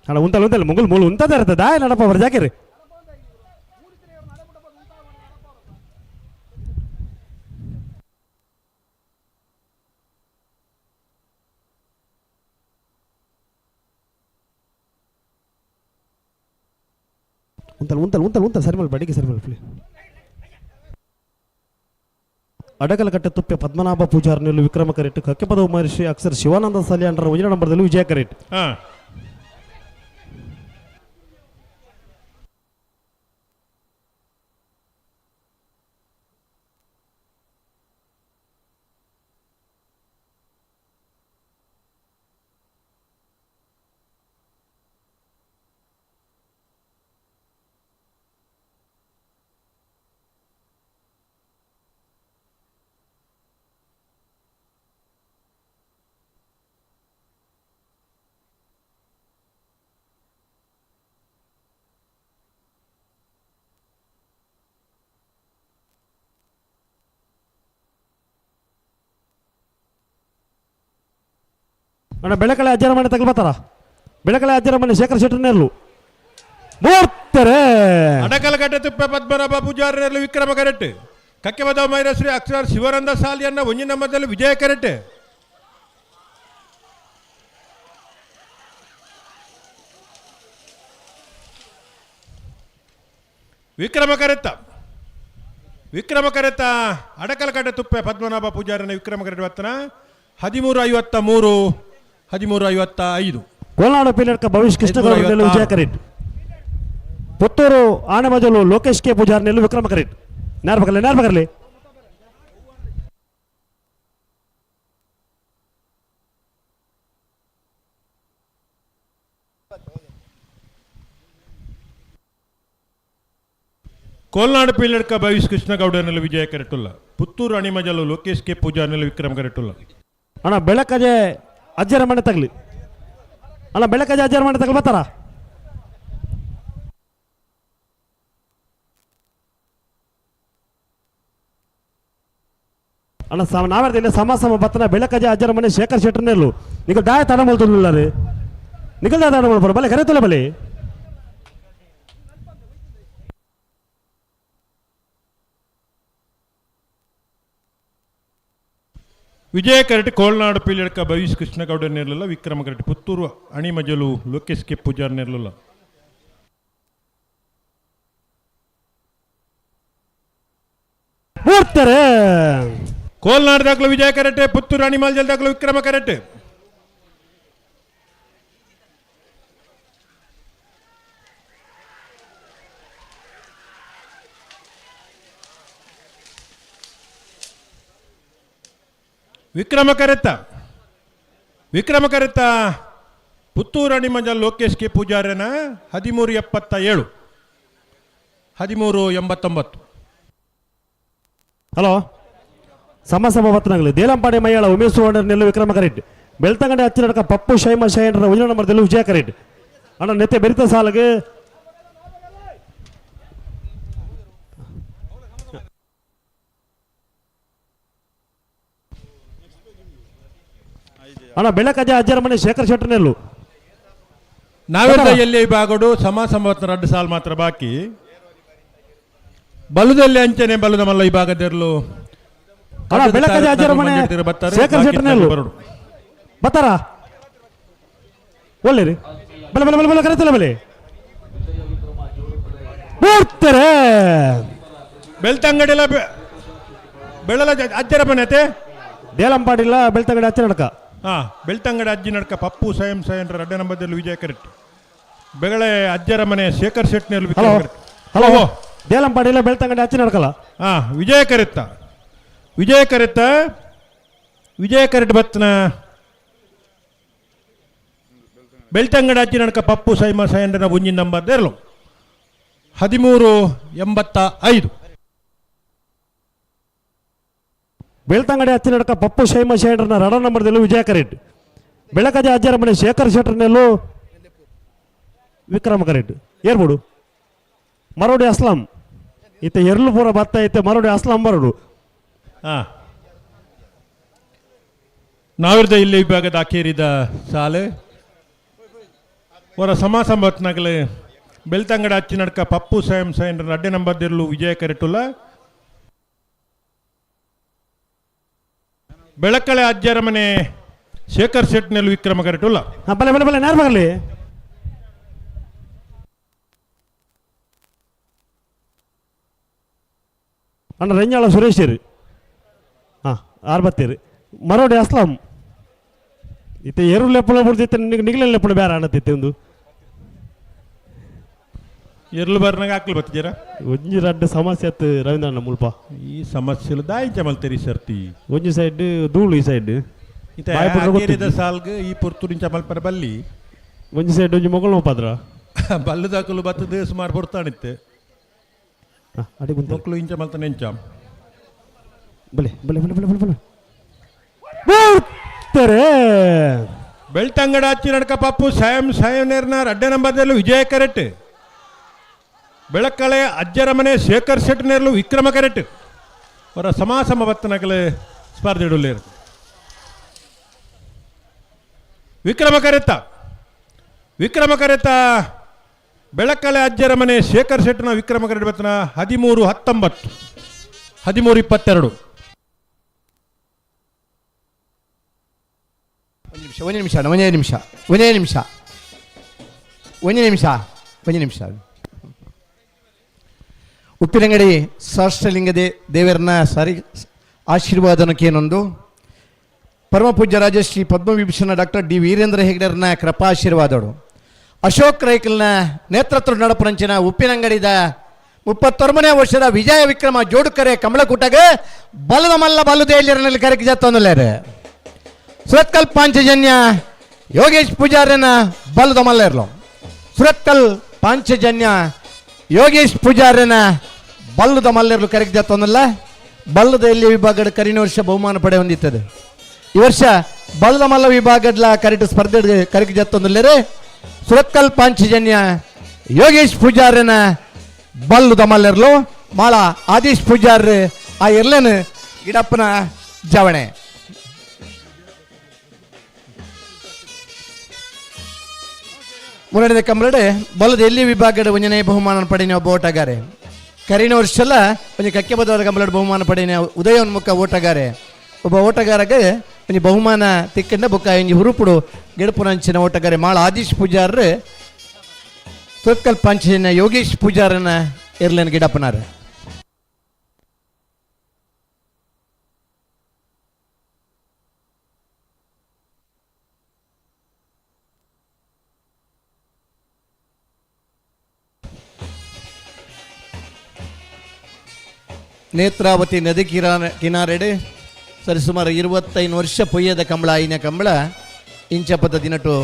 ಅಣ್ಣ ಉಂತಲ್ಲ ಉಂತಲ್ಲ ಮುಂಗುಲ್ ಮೂಲ ಉಂತದ ಇರ್ತದ ನಡಪ್ಪ ಅವ್ರ ಜಾಕಿರಿ. ಉಂತಲ್ ಉಂತಲ್ ಉಂತಲ್ ಉಂತಲ್ ಸರಿ ಮಲ್ ಬಡಿಗೆ ಸರಿ ಮಲ್ ಅಡಗಲಕಟ್ಟೆ ತುಪ್ಪೆ ಪದ್ಮನಾಭ ಪೂಜಾರ್ನೆಲ್ಲು ವಿಕ್ರಮ ಕರೆಟ್ ಕಕ್ಕೆಪದ ಮಹರ್ಷಿ ಅಕ್ಷರ ಶಿವಾನಂದ ಸಲಿಯಾಂಡ್ರ ಒಂಜಿ ನಂಬರ್ದಲ್ಲಿ ವಿಜಯ ಕರೆಟ್. ಅಣ್ಣ ಬೆಳಕಳೆ ಅಜ್ಜರ ಮನೆ ತಗಲ್ಬತ್ತಾರ. ಬೆಳಕಳೆ ಅಜ್ಜರ ಮನೆ ಶೇಖರ್ ಶೆಟ್ಟರ್ನೆಲ್ಲು ಮೂರ್ತಾರೆ. ಅಡಕಲಕಟ್ಟೆ ತುಪ್ಪೆ ಪದ್ಮನಾಭ ಪೂಜಾರನೆಲ್ಲು ವಿಕ್ರಮ ಕರೆಟ್ ಕಕ್ಕೆಬದ ಮೈರಶ್ರೀ ಅಕ್ಷರ ಶಿವರಂದ ಸಾಲಿಯನ್ನ ಒಂಜಿ ನಂಬರ್ದಲ್ಲಿ ವಿಜಯ ಕರೆಟ್. ವಿಕ್ರಮ ಕರೆತ್ತ ವಿಕ್ರಮ ಕರೆತ್ತ ಅಡಕಲಕಟ್ಟೆ ತುಪ್ಪೆ ಪದ್ಮನಾಭ ಪೂಜಾರನ ವಿಕ್ರಮ ಕರೆಟ್ ಬತ್ತನ 13:53 13:55. ಕೋಲ್ನಾಡು ಪೀಲಡ್ಕ ಭವಿಷ್ ಕೃಷ್ಣಗೌಡ ವಿಜಯ ಕರೆಟ್. ಪುತ್ತೂರು ಆನೆಮಜಲು ಲೋಕೇಶ್ ಕೆ ಪೂಜಾರ್ನೆಲ್ಲು ವಿಕ್ರಮ ಕರೆಟ್. ನೇರ್ಬಕರ್ಲಿ ನೇರ್ಬಕರ್ಲಿ. ಕೋಲ್ನಾಡು ಪೀಲಡ್ಕ ಭವಿಷ್ ಕೃಷ್ಣಗೌಡನೆಲ್ಲ ವಿಜಯ ಕರೆಟುಲ್ಲ. ಪುತ್ತೂರು ಅಣಿಮಜಲು ಲೋಕೇಶ್ ಕೆ ಪೂಜಾರ್ನೆಲ್ಲ ವಿಕ್ರಮ ಕರೆಟುಲ್ಲ. ಅಣ್ಣ ಬೆಳಕಜೆ ಅಜ್ಜರ ಮನೆ ತಗಲಿ. ಅಣ್ಣ ಬೆಳಕಜೆ ಅಜ್ಜರ ಮನೆ ತಗಲಿ ಬರ್ತಾರ. ಅಣ್ಣ ಸಮ ನಾವೇರ್ದಿಲ್ಲ ಸಮ ಸಮ ಬತ್ತನ ಬೆಳಕಜೆ ಅಜ್ಜರ ಮನೆ ಶೇಖರ್ ಶೆಟ್ಟರ್ನೆಲ್ಲು ನಿಕಲ್ ದಾಯ ತಡ ಮಲ್ತುಲ್ಲ ರೀ. ನಿಕಲ್ ದಾಯ ತಡ ಮಲ್ಪರ ಬಲೆ ಕರೆತುಲ್ಲ ಬಲೆ. ವಿಜಯ ಕರೆಟ್ ಕೋಲ್ನಾಡು ಪೀಲಡ್ಕ ಭವಿಷ್ ಕೃಷ್ಣಗೌಡ ನೇರ್ಲಿಲ್ಲ. ವಿಕ್ರಮ ಕರೆಟ್ ಪುತ್ತೂರು ಅಣಿಮಜಲು ಲೋಕೇಶ್ ಕೆ ಪೂಜಾರ್ ನೇರ್ಲಿಲ್ಲ. ಮೂರ್ತಾರೆ. ಕೋಲ್ನಾಡು ದಾಖಲು ವಿಜಯ ಕರೆಟ್, ಪುತ್ತೂರು ಅಣಿಮಜಲ್ ದಾಖಲು ವಿಕ್ರಮ ಕರೆಟ್. ವಿಕ್ರಮ ಕರೆತ್ತ ವಿಕ್ರಮ ಕರೆತ್ತ ಪುತ್ತೂರು ಅಣಿಮಜಲ್ ಲೋಕೇಶ್ ಕೆ ಪೂಜಾರನ 13:77 13:89. ಹಲೋ ಸಮ ಸಮ ಬತ್ತನಾಗಲಿ ದೇಲಂಪಾಡಿ ಮೈಯಾಳ ಉಮೇಶ್ ಸುವರ್ಣನೆಲ್ಲು ವಿಕ್ರಮ ಕರೆಟ್. ಬೆಳ್ತಂಗಡಿ ಹತ್ತಿರಕ ಪಪ್ಪು ಶೈಮ ಶೈನರ ಒಂಜಿ ನಂಬರ್ದಲ್ಲಿ ವಿಜಯ ಕರೆಟ್. ಅಣ್ಣ ನೆತ್ತೆ ಬೆರಿತ ಸಾಲಗೆ ಅಣ್ಣ ಬೆಳಕಜೆ ಅಜ್ಜರ ಮನೆ ಶೇಖರ್ ಶೆಟ್ಟರ್ನೆಲ್ಲು. ನಾವೆಲ್ಲ ಎಲ್ಲಿ ಬಾಗೋಡು ಸಮ ಸಮವತ್ನ 2 ಸಾಲು ಮಾತ್ರ ಬಾಕಿ. ಬಲುದಲ್ಲಿ ಅಂಚನೆ ಬಲುದ ಮಲ್ಲ ಈ ಭಾಗದಿರಲು ಬೆಳಕಜೆ ಅಜ್ಜರ ಮನೆ ಶೇಖರ್ ಶೆಟ್ಟರ್ನೆಲ್ಲು ಬರ್ತಾರ. ಒಳ್ಳೆ ರೀ ಬಲೆ ಬಲೆ ಬಲೆ ಬಲೆ ಕರೆತಲ್ಲ ಬಲೆ ಮೂರ್ತಾರೆ. ಬೆಳ್ತಂಗಡಿಲ ಬೆಳಲ ಅಜ್ಜರ ಮನೆ ಅತೆ ದೇಲಂಪಾಡಿಲ್ಲ ಬೆಳ್ತಂಗಡಿ ಅಚ್ಚ ನಡಕ. ಹಾಂ ಬೆಳ್ತಂಗಡಿ ಅಜ್ಜಿ ನಡ್ಕ ಪಪ್ಪು ಸ್ವಯಂ ಸ್ವಯಂ ಅಡ್ಡ ನಂಬರ್ದಲ್ಲಿ ವಿಜಯ ಕರೆಟ್. ಬೆಗಳೆ ಅಜ್ಜರ ಮನೆ ಶೇಖರ್ ಶೆಟ್ನಲ್ಲಿ. ಹಲೋ ಹಲೋ ದೇಲಂಪಾಡಿಲ್ಲ ಬೆಳ್ತಂಗಡಿ ಅಚ್ಚಿ ನಡ್ಕಲ್ಲ. ಹಾಂ ವಿಜಯ ಕರೆತ್ತ ವಿಜಯ ಕರೆತ್ತ ವಿಜಯ ಕರೆಟ್ ಬತ್ತನ ಬೆಳ್ತಂಗಡಿ ಅಜ್ಜಿ ನಡ್ಕ ಪಪ್ಪು ಸೈಮ ಸೈಂಡ್ರನ ಒಂಜಿನ ನಂಬರ್ ದೇರಲು 13:85. Belthangady ಅತ್ತಿನಡ್ಕ ಪಪ್ಪು ಶೈಮ ಶೈಡ್ರನ ರಡ ನಂಬರ್ದಲ್ಲೂ ವಿಜಯ ಕರೆಟ್. ಬೆಳಕಜ ಅಜ್ಜರ ಮನೆ ಶೇಖರ್ ಶೆಟ್ಟರ್ನೆಲ್ಲೂ ವಿಕ್ರಮ ಕರೆಟ್. ಏರ್ಬೋಡು ಮರೋಡಿ ಅಸ್ಲಾಂ ಇತ್ತೆ ಎರ್ಲು ಪೂರ ಬತ್ತ ಇತ್ತೆ ಮರೋಡಿ ಅಸ್ಲಾಂ ಬರೋಡು. ಹಾಂ, ನಾವಿರ್ದ ಇಲ್ಲಿ ವಿಭಾಗದ ಅಕೇರಿದ ಸಾಲೆ ಅವರ ಸಮಾಸಂಬತ್ನಾಗಲೇ ಬೆಳ್ತಂಗಡ ಅಚ್ಚಿನಡ್ಕ ಪಪ್ಪು ಸಾಯಂ ಸೈನ್ ಅಡ್ಡೆ ನಂಬರ್ ದಿರ್ಲು ವಿಜಯ ಕರೆಟುಲ್ಲ. ಬೆಳಕಳೆ ಅಜ್ಜರ ಮನೆ ಶೇಖರ್ ಶೆಟ್ನಲ್ಲಿ ವಿಕ್ರಮ ಕರೆಟುಲ್ಲ. ಬಲೆ ಬಲೆ ಬಲೆ ನೇರ ಬರಲಿ. ಅಣ್ಣ ರೆಂಜಾಳ ಸುರೇಶ್ ರೀ. ಹಾಂ ಆರ್ಬತ್ತೀರಿ ಮರೋಡಿ ಅಸ್ಲಾಂ ಇತ್ತೆ ಎರು ಲೆಪ್ಪಳ ಬಿಡ್ತಿತ್ತೆ ನಿಗ್ಲೆಲ್ಲ ಲೆಪ್ಪಳ ಬೇರೆ ಅಣ್ಣತಿತ್ತೆ ಒಂದು ಎರ್ಲು ಬರ್ನಾಗ ಹಾಕ್ಲಿ ಬತ್ತಿದ್ದೀರಾ ಒಂಜಿ ರಡ್ಡ್ ಸಮಸ್ಯೆ ಆತು ರವೀಂದ್ರಣ್ಣ ಮುಲ್ಪ. ಈ ಸಮಸ್ಯೆ ದಾಯಿ ಚಮಲ್ತೀರಿ ಸರ್ತಿ ಒಂಜಿ ಸೈಡ್ ಧೂಳು ಈ ಸೈಡ್ ಇತ್ತೆ ಸಾಲ್ಗ್ ಈ ಪೊರ್ತುಡಿನ ಚಮಲ್ಪರ ಬಲ್ಲಿ ಒಂಜಿ ಸೈಡ್ ಒಂಜಿ ಮೊಗಳು ನೋಪಾದ್ರ ಬಲ್ಲದಾಕಲು ಬತ್ತದ ಸುಮಾರು ಪೊರ್ತಾಣಿತ್ತೆ ಮಕ್ಕಳು ಇಂಚ ಮಲ್ತಾನೆ ಇಂಚ ಬಲೆ ಬಲೆ ಬಲೆ ಬಲೆ ಬಲೆ ಬಲೆ ಬರ್ತಾರೆ. ಬೆಳ್ತಂಗಡ ಅಚ್ಚಿ ನಡ್ಕ ಪಪ್ಪು ಸಾಯಂ ಸಾಯನೇರ್ನ ಅಡ್ಡೆ ನಂಬರ್ದಲ್ಲೂ ವಿಜಯ ಕರೆಟ್. ಬೆಳಕಳೆ ಅಜ್ಜರ ಮನೆ ಶೇಖರ್ ಶೆಟ್ನೇರ್ಲು ವಿಕ್ರಮ ಕರೆಟ್. ಅವರ ಸಮಾಸಮ ಬತ್ತನಗಲೆ ಸ್ಪರ್ಧೆ ಇಡಲೇರು. ವಿಕ್ರಮ ಕರೆತ ವಿಕ್ರಮ ಕರೆತ ಬೆಳಕಳೆ ಅಜ್ಜರ ಮನೆ ಶೇಖರ್ ಶೆಟ್ನ ವಿಕ್ರಮ ಕರೆಟ್ ಬತ್ತನ 13-19 13-22. ಒಂದು ನಿಮಿಷ ಒಂದು ನಿಮಿಷ ಒಂದೇ ನಿಮಿಷ ಒಂದು ನಿಮಿಷ ಒಂದು ನಿಮಿಷ. ಉಪ್ಪಿನಂಗಡಿ ಸಹಸ್ರಲಿಂಗದ ದೇವರನ್ನ ಸರಿ ಆಶೀರ್ವಾದನಕ್ಕೇನೊಂದು ಪರಮ ಪೂಜ್ಯ ರಾಜಶ್ರೀ ಪದ್ಮವಿಭೂಷಣ ಡಾಕ್ಟರ್ ಡಿ ವೀರೇಂದ್ರ ಹೆಗ್ಡೆರ್ನ ಕೃಪಾಶೀರ್ವಾದಗಳು ಅಶೋಕ್ ರೈಕಲ್ನ ನೇತೃತ್ವ ನಡಪರಂಚಿನ ಉಪ್ಪಿನಂಗಡಿದ 39ನೇ ವರ್ಷದ ವಿಜಯ ವಿಕ್ರಮ ಜೋಡುಕರೆ ಕಮಲಕೂಟಗ ಬಲದ ಮಲ್ಲ ಬಲ್ಲುದೇಲಿಯರಲ್ಲಿ ಕರೆಕ್ ಜತ್ತೊಂದುಲ್ಲೇರು. ಸುರತ್ಕಲ್ ಪಾಂಚಜನ್ಯ ಯೋಗೇಶ್ ಪೂಜಾರನ ಬಲದ ಮಲ್ಲೇರ್ಲು. ಸುರತ್ಕಲ್ ಪಾಂಚಜನ್ಯ ಯೋಗೇಶ್ ಪೂಜಾರನ ಬಲ್ಲದ ಮಲ್ಲೇರ್ಲು ಕರೆಕ್ ಜತ್ತೊಂದಲ್ಲ. ಬಲ್ಲದ ಎಲ್ಲಿ ವಿಭಾಗದ ಕರಿನ ವರ್ಷ ಬಹುಮಾನ ಪಡೆ ಹೊಂದಿತ್ತದೆ. ಈ ವರ್ಷ ಬಲ್ಲದ ಮಲ್ಲ ವಿಭಾಗದ ಕರೆಕ್ಟ್ ಸ್ಪರ್ಧೆ ಕರೆಕ್ ಜತ್ತೊಂದುಲ್ಲೇರೆ. ಸುರತ್ಕಲ್ ಪಾಂಚಜನ್ಯ ಯೋಗೇಶ್ ಪೂಜಾರನ ಬಲ್ಲದ ಮಲ್ಲೇರ್ಲು ಮಾಳ ಆದೀಶ್ ಪೂಜಾರ್ ಆ ಎರ್ಲೇನು ಗಿಡಪ್ಪನ ಜವಣೆ. ಮುನ್ನಡೆದ ಕಂಬಳಡೆ ಬಲದ ಎಲ್ಲಿ ವಿಭಾಗದ ಒಂಜನೇ ಬಹುಮಾನ ಪಡೆಯ ಒಬ್ಬ ಓಟಗಾರೆ. ಕರಿನ ವರ್ಷಲ್ಲ ಒಂಜಿ ಕಕ್ಕೆ ಬದಲಾದ ಕಂಬಳಡೆ ಬಹುಮಾನ ಪಡೆಯ ಉದಯೋನ್ಮುಖ ಓಟಗಾರೆ. ಒಬ್ಬ ಓಟಗಾರಗೆ ಒಂಜಿ ಬಹುಮಾನ ತಿಕ್ಕಂಡ ಬೊಕ್ಕ ಒಂಜಿ ಹುರುಪುಡು ಗೆಡುಪುನಂಚಿನ ಓಟಗಾರೆ ಮಾಳ ಆದೀಶ್ ಪೂಜಾರ್ ಸುರತ್ಕಲ್ ಪಂಚಿನ ಯೋಗೇಶ್ ಪೂಜಾರನ ಎರ್ಲೇನ್ ಗಿಡಪ್ಪನಾರ. ನೇತ್ರಾವತಿ ನದಿ ಕಿನಾರೆಡೆ ಸರಿಸುಮಾರು 25 ವರ್ಷ ಪೊಯ್ಯದ ಕಂಬಳ ಐನ ಕಂಬಳ ಇಂಚಪದ ದಿನಟು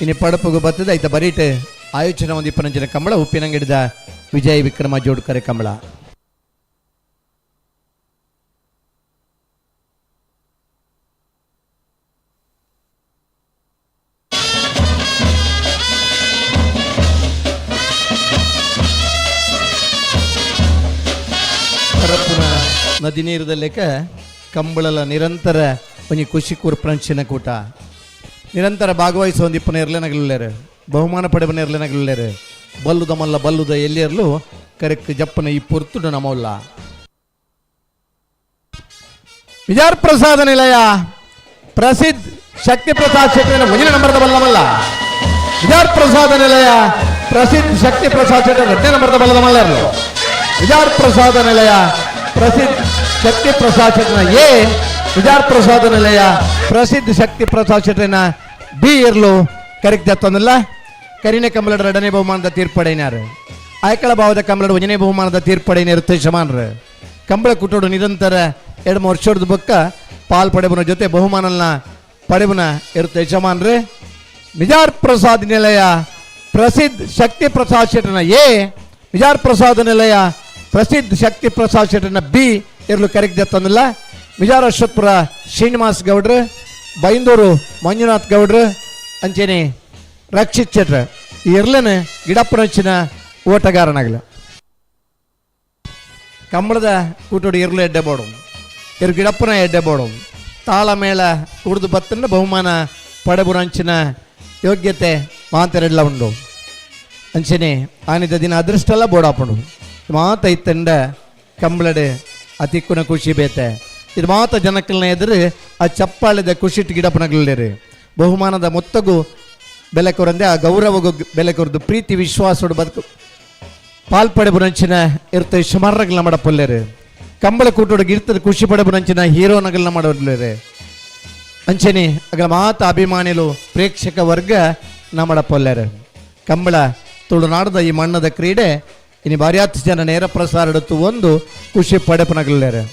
ಇನಿ ಪಡಪುಗು ಬರ್ತದೆ ಐತ ಬರೀಟೆ ಆಯೋಜನೆ ಒಂದು ಇಪ್ಪನಂಚಿನ ಕಂಬಳ ಉಪ್ಪಿನಂಗಡಿದ ವಿಜಯ ವಿಕ್ರಮ ಜೋಡ್ಕರೆ ಕಂಬಳ. ನದಿ ನೀರದ ಲೆಕ್ಕ ಕಂಬಳಲ ನಿರಂತರ ಒಂಜಿ ಖುಷಿ ಕೂರ್ಪಂಚಿನ ಕೂಟ ನಿರಂತರ ಭಾಗವಹಿಸುವ ಒಂದು ಇಪ್ಪನ ಇರ್ಲೇನಗಲ್ಲೇರು ಬಹುಮಾನ ಪಡೆವನ ಇರ್ಲೇನಗಲ್ಲೇರು ಬಲ್ಲುದ ಮಲ್ಲ ಬಲ್ಲುದ ಎಲ್ಲಿಯರ್ಲು ಕರೆಕ್ ಜಪ್ಪನ ಈ ಪೊರ್ತುಡು ನಮೌಲ್ಲ. ವಿಜಾರ್ ಪ್ರಸಾದ ನಿಲಯ ಪ್ರಸಿದ್ಧ ಶಕ್ತಿ ಪ್ರಸಾದ್ ಶೆಟ್ಟರ್ ಮುಂದಿನ ನಂಬರ್ದ ಬಲ್ಲಮಲ್ಲ. ವಿಜಾರ್ ಪ್ರಸಾದ ನಿಲಯ ಪ್ರಸಿದ್ಧ ಶಕ್ತಿ ಪ್ರಸಾದ್ ಶೆಟ್ಟರ್ 2ನೇ ನಂಬರ್ದ ಬಲ್ಲದ ಮಲ್ಲರ್ಲು. ವಿಜಾರ್ ಪ್ರಸಾದ ನಿಲಯ ಪ್ರಸಿದ್ಧ ಶಕ್ತಿ ಪ್ರಸಾದ್ ಶೆಟ್ಟರ್ನ ಎ ವಿಜಾರ್ ಪ್ರಸಾದ ನಿಲಯ ಪ್ರಸಿದ್ಧ ಶಕ್ತಿ ಪ್ರಸಾದ್ ಶೆಟ್ಟರ್ನ ಬಿ ಇರ್ಲು ಕರೆಕ್ ಜತ್ತೊಂದಿಲ್ಲ. ಕರಿನೆ ಕಂಬಳಡ ಎರಡನೇ ಬಹುಮಾನದ ತೀರ್ಪಡೆಯಿನಾರು. ಆಯ್ಕಳ ಭಾವದ ಕಂಬಳಡ ಒಂದನೇ ಬಹುಮಾನದ ತೀರ್ಪಡೆಯಿನಾರು ಯಜಮಾನ್ರು. ಕಂಬಳ ಕುಟೋಡು ನಿರಂತರ 2-3 ವರ್ಷದ ಬೊಕ್ಕ ಪಾಲ್ ಪಡೆಬನ ಜೊತೆ ಬಹುಮಾನನ ಪಡೆಬನ ಇರುತ್ತೆ ಯಜಮಾನ್ರು. ನಿಜಾರ್ ಪ್ರಸಾದ್ ನಿಲಯ ಪ್ರಸಿದ್ಧ ಶಕ್ತಿ ಪ್ರಸಾದ್ ಶೆಟ್ಟರ್ನ ಎ ನಿಜಾರ್ ಪ್ರಸಾದ್ ನಿಲಯ ಪ್ರಸಿದ್ಧ ಶಕ್ತಿ ಪ್ರಸಾದ್ ಶೆಟ್ಟರ್ನ ಬಿ ಇರಲು ಕರೆಕ್ ಜತ್ತೊಂದಿಲ್ಲ. Mijar Ashwathpura Srinivas ಗೌಡ್ರು, ಬೈಂದೂರು ಮಂಜುನಾಥ್ ಗೌಡ್ರು, ಅಂಚೆನೆ ರಕ್ಷಿತ್ ಶೆಟ್ರ್ ಈ ಇರ್ಲನೆ ಗಿಡಪ್ಪನಂಚಿನ ಓಟಗಾರನಾಗಲ. ಕಂಬಳದ ಕೂಟೋಡು ಇರ್ಲು ಎಡ್ಡೆ ಬೋಡು, ಇರು ಗಿಡಪ್ಪನ ಎಡ್ಡೆ ಬೋಡು, ತಾಳ ಮೇಳ ಕುಡ್ದು ಬತ್ತನ್ನ ಬಹುಮಾನ ಪಡೆಬುರಂಚಿನ ಯೋಗ್ಯತೆ ಮಾತೆರೆಡ್ಲ ಉಂಡು. ಅಂಚೆನೆ ಆನಿದ ದಿನ ಅದೃಷ್ಟೆಲ್ಲ ಬೋಡಾಪುಂಡು. ಮಾತ ಇತ್ತಂಡ ಕಂಬಳಡೆ ಅತಿಕ್ಕುನ ಖುಷಿ ಬೇತೆ. ಇದು ಮಾತ ಜನಕ್ಕಲ್ನ ಎದುರು ಆ ಚಪ್ಪಾಳೆದ ಖುಷಿಟ್ಟು ಗಿಡಪ್ಪನಗಲೇರು ಬಹುಮಾನದ ಮೊತ್ತಗೂ ಬೆಲೆ ಕೊರಂದೆ ಆ ಗೌರವಗೂ ಬೆಲೆ ಕೊರದು ಪ್ರೀತಿ ವಿಶ್ವಾಸೋಡು ಬದುಕು ಪಾಲ್ಪಡೆ ಬುರಂಚಿನ ಇರ್ತ ಸುಮಾರಗಳನ್ನ ಮಾಡಪೊಲ್ಲೇರು. ಕಂಬಳ ಕೂಟೋಡು ಗಿರ್ತದ ಖುಷಿ ಪಡೆ ಬುರಂಚಿನ ಹೀರೋನಗಳನ್ನ ಮಾಡೋರ್ಲೇರು. ಅಂಚೆನೆ ಅಗಲ ಮಾತ ಅಭಿಮಾನಿಲು ಪ್ರೇಕ್ಷಕ ವರ್ಗ ನಮ್ಮಡಪೊಲ್ಲೇರು. ಕಂಬಳ ತುಳುನಾಡದ ಈ ಮಣ್ಣದ ಕ್ರೀಡೆ ಇನ್ನು ಬಾರ್ಯಾತ್ ಜನ ನೇರ ಪ್ರಸಾರ ಒಂದು ಖುಷಿ ಪಡೆಪನಗಲ್ಲೇರು.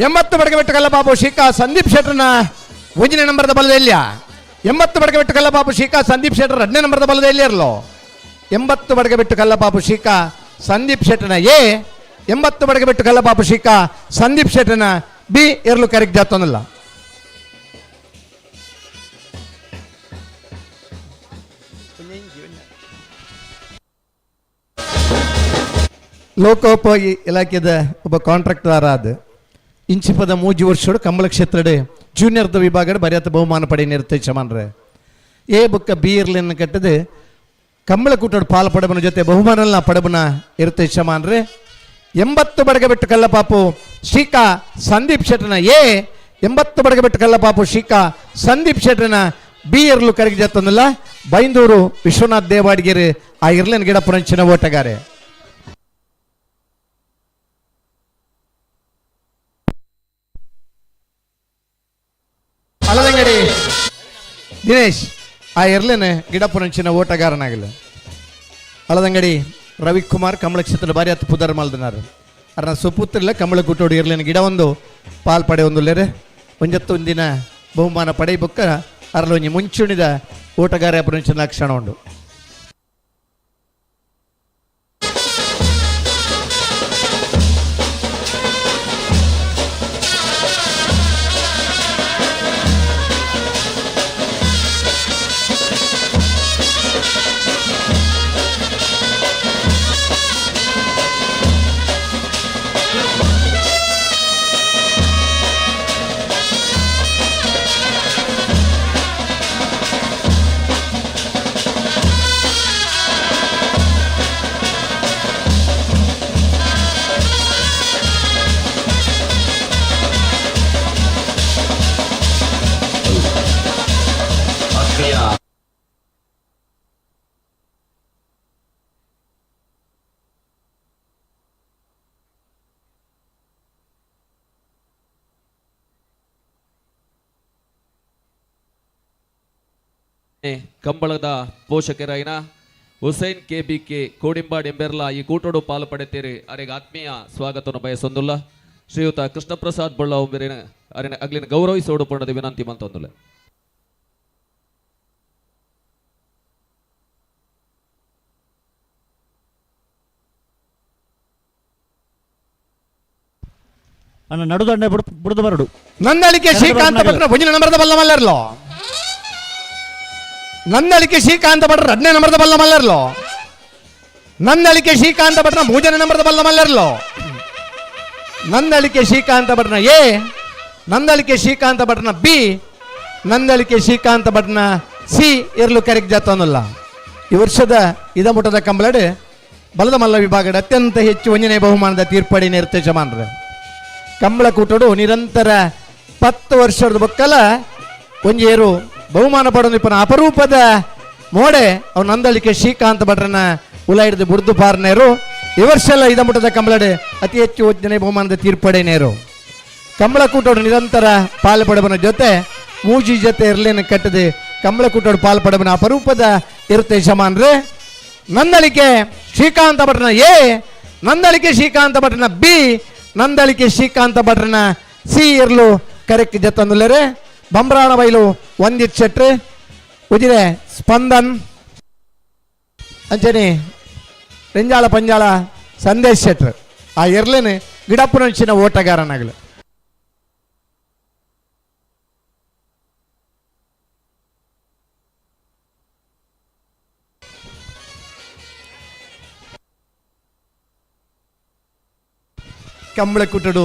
ಎಂಬತ್ತು ಬಡಗೆ ಬಿಟ್ಟು ಕಲ್ಲಬಾಬು ಶಿಖಾ ಸಂದೀಪ್ ಶೆಟ್ಟರ್ನ ಒಂದನೇ ನಂಬರದ ಬಲದ ಎಲ್ಲಿಯ? 80 ಬಡಗೆ ಬಿಟ್ಟು ಕಲ್ಲಬಾಬು ಶಿಖಾ ಸಂದೀಪ್ ಶೆಟ್ಟರ್ ಎರಡನೇ ನಂಬರದ ಬಲದ ಎಲ್ಲಿ ಇರಲೋ? 80 ಬಡಗೆ ಬಿಟ್ಟು ಕಲ್ಲಬಾಬು ಶಿಖಾ ಸಂದೀಪ್ ಶೆಟ್ಟರ್ನ ಎ, 80 ಬಡಗೆ ಬಿಟ್ಟು ಕಲ್ಲಬಾಬು ಶಿಖಾ ಸಂದೀಪ್ ಶೆಟ್ಟರ್ನ ಬಿ ಎರಲು ಕರೆಕ್ಟ್ ಜಾತನಲ್ಲ. ಲೋಕೋಪಯೋಗಿ ಇಲಾಖೆದ ಒಬ್ಬ ಕಾಂಟ್ರಾಕ್ಟರ್ ಆದ ಇಂಚಿಪದ ಮೂಜಿ ವರ್ಷಡು ಕಂಬಳ ಕ್ಷೇತ್ರದ ಜೂನಿಯರ್ದ ವಿಭಾಗದ ಬರೆಯತ ಬಹುಮಾನ ಪಡೆ ನಿರ್ತ ಚಮಾನ್ರೆ. ಎ ಬುಕ್ಕ ಬಿ ಇರ್ಲಿನ ಕಟ್ಟದೆ ಕಂಬಳ ಕೂಟದ ಪಾಲು ಪಡಬನ ಜೊತೆ ಬಹುಮಾನ ಪಡಬನ ಇರುತ್ತೆ ಚಮಾನ್ರೆ. 80 ಬಡಗೆ ಬಿಟ್ಟು ಕಲ್ಲಪಾಪು ಶ್ರೀಕಾ ಸಂದೀಪ್ ಶೆಟ್ಟನ ಎ, 80 ಬಡಗೆ ಬಿಟ್ಟು ಕಲ್ಲಪಾಪು ಶ್ರೀಕಾ ಸಂದೀಪ್ ಶೆಟ್ಟನ ಬಿ ಇರ್ಲು ಕರಗಿ ಜತ್ತಂದಲ್ಲ. ಬೈಂದೂರು ವಿಶ್ವನಾಥ್ ದೇವಾಡಿಗೆರೆ ಆ ಇರ್ಲಿನ ಗಿಡ ಪುರಂಚಿನ ಓಟಗಾರೆ. ಅಳದಂಗಡಿ ದಿನೇಶ್ ಆ ಎರ್ಲೇನೆ ಗಿಡಪುರಂಚಿನ ಓಟಗಾರನಾಗಲ್ಲ. ಅಳದಂಗಡಿ ರವಿಕುಮಾರ್ ಕಮಲ ಕ್ಷೇತ್ರದ ಬಾರಿ ಹತ್ತು ಪುದರ್ ಮಲ್ದನಾರು. ಅರ್ನ ಸುಪುತ್ರಲ್ಲ ಕಮಲ ಗುಟ್ಟೋಡು ಇರ್ಲೇನೆ ಗಿಡ ಒಂದು ಪಾಲ್ ಪಡೆ ಒಂದು ಲೇರೆ ಒಂಜತ್ತು ಒಂದಿನ ಬಹುಮಾನ ಪಡೆ ಬೊಕ್ಕ ಅರ್ಲೊಂಜಿ ಮುಂಚೂಣಿದ ಓಟಗಾರ ಪುರಂಚಿನ ಲಕ್ಷಣ ಉಂಡು. ಕಂಬಳದ ಪೋಷಕರಾಯಿನ Hussain K B K Kodimbad ಎಂಬೆರ್ಲ ಈ ಕೂಟೋಡು ಪಾಲು ಪಡೆತೀರಿ ಅರೆಗೆ ಆತ್ಮೀಯ ಸ್ವಾಗತವನ್ನು ಬಯಸೊಂದುಲ್ಲ. ಶ್ರೀಯುತ ಕೃಷ್ಣಪ್ರಸಾದ್ ಬೊಳ್ಳ ಒಬ್ಬರಿನ ಅರಿನ ಅಗ್ಲಿನ ಗೌರವಿಸೋಡು ಪಣ್ಣದ ವಿನಂತಿ ಮಂತೊಂದುಲ್ಲ. ಅಣ್ಣ ನಡುದಂಡೆ ಬುಡದು ಬರಡು. ನಂದಳಿಕೆ ಶ್ರೀಕಾಂತ ಭಟ್ರ ಒಂದನೇ ನಂಬರದ ಬಲ್ಲ ಮಲ್ಲರ್ಲೋ. ನಂದಳಿಕೆ ಶ್ರೀಕಾಂತ ಭಟ್ರ ಎರಡನೇ ನಂಬರದ ಬಲ್ಲ ಮಲ್ಲರ್ಲೋ. ನಂದಳಿಕೆ ಶ್ರೀಕಾಂತ ಭಟ್ರ ಮೂರನೇ ನಂಬರದ ಬಲ್ಲ ಮಲ್ಲರ್ಲೋ. ನಂದಳಿಕೆ ಶ್ರೀಕಾಂತ ಭಟ್ರನ ಎ, ನಂದಳಿಕೆ ಶ್ರೀಕಾಂತ ಭಟ್ರನ ಬಿ, ನಂದಳಿಕೆ ಶ್ರೀಕಾಂತ ಭಟ್ರನ ಸಿ ಇರ್ಲು ಕರೆಕ್ಟ್ ಜಾತನಲ್ಲ. ಈ ವರ್ಷದ ಇದಮುಟದ ಕಂಬಳಡೆ ಬಲದ ಮಲ್ಲ ವಿಭಾಗದ ಅತ್ಯಂತ ಹೆಚ್ಚು ಒಂದನೇ ಬಹುಮಾನದ ತೀರ್ಪಡಿ ನಿರ್ತ ಯಜಮಾನ್ರೆ. ಕಂಬಳ ಕೂಟಡು ನಿರಂತರ 10 ವರ್ಷದ ಬೊಕ್ಕಲ ಒಂಜೇರು ಬಹುಮಾನ ಪಡೆದು ಇಪ್ಪನ ಅಪರೂಪದ ಮೋಡೆ ಅವ್ ನಂದಳಿಕೆ ಶ್ರೀಕಾಂತ ಭಟ್ರನ ಉಲ ಹಿಡಿದು ಬುಡ್ದು ಪಾರ್ನೇರು. ಈ ವರ್ಷ ಎಲ್ಲ ಇದಮುಟ್ಟದ ಕಂಬಳಡು ಅತಿ ಹೆಚ್ಚು ಯೋಜನೆ ಬಹುಮಾನದ ತೀರ್ಪಡೆನೇರು. ಕಂಬಳಕೂಟೋಡು ನಿರಂತರ ಪಾಲು ಪಡೆಬನ ಜೊತೆ ಮೂಜಿ ಜೊತೆ ಇರ್ಲೇನು ಕಟ್ಟದೆ ಕಂಬಳಕೂಟೋಡು ಪಾಲು ಪಡೆಬನ ಅಪರೂಪದ ಇರುತ್ತೆ ಯಜಮಾನ್ರೆ. ನಂದಳಿಕೆ ಶ್ರೀಕಾಂತ ಭಟ್ರನ ಎ, ನಂದಳಿಕೆ ಶ್ರೀಕಾಂತ ಭಟ್ರನ ಬಿ, ನಂದಳಿಕೆ ಶ್ರೀಕಾಂತ ಭಟ್ರನ ಸಿ ಇರ್ಲು ಕರೆಕ್ಟ್ ಜತ್ತಂದುಲ್ಲರೆ. ಬಂಬ್ರಾಣ ಬೈಲು ವಂದಿತ್ ಶೆಟ್ರು, ಉಜಿರೆ ಸ್ಪಂದನ್, ಅಂಚನೆ ರೆಂಜಾಳ ಪಂಜಾಳ ಸಂದೇಶ್ ಶೆಟ್ರು. ಆ ಎರ್ಲೇನೆ ಗಿಡಪ್ಪನಂಚಿನ ಓಟಗಾರನಾಗಲು. ಕಂಬಳಕೂಟಡು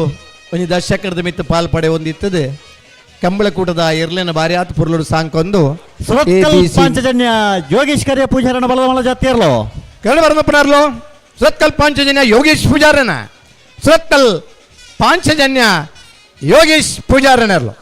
ಒಂಜಿ ದರ್ಶಕರದ ಮಿತ್ತು ಪಾಲ್ ಪಡೆ ಒಂದಿತ್ತದೆ. ಕಂಬಳಕೂಟದ ಎರ್ಲೆನ ಬಾರಿ ಆತ್ ಪುರ್ಲುಡು ಸಾಂಕೊಂದು ಪಾಂಚಜನ್ಯ ಯೋಗೇಶ್ ಕರಿಯ ಪೂಜಾರನ ಬಲದ ಜಾತಿಯರ್ಲೋ ಕನ್ನಡ ಬರದಪ್ಪನಾರ್ಲೋ ಸುರತ್ಕಲ್ ಪಾಂಚಜನ್ಯ ಯೋಗೇಶ್ ಪೂಜಾರನ, ಸುರತ್ಕಲ್ ಪಾಂಚಜನ್ಯ ಯೋಗೇಶ್ ಪೂಜಾರನರ್ಲೋ.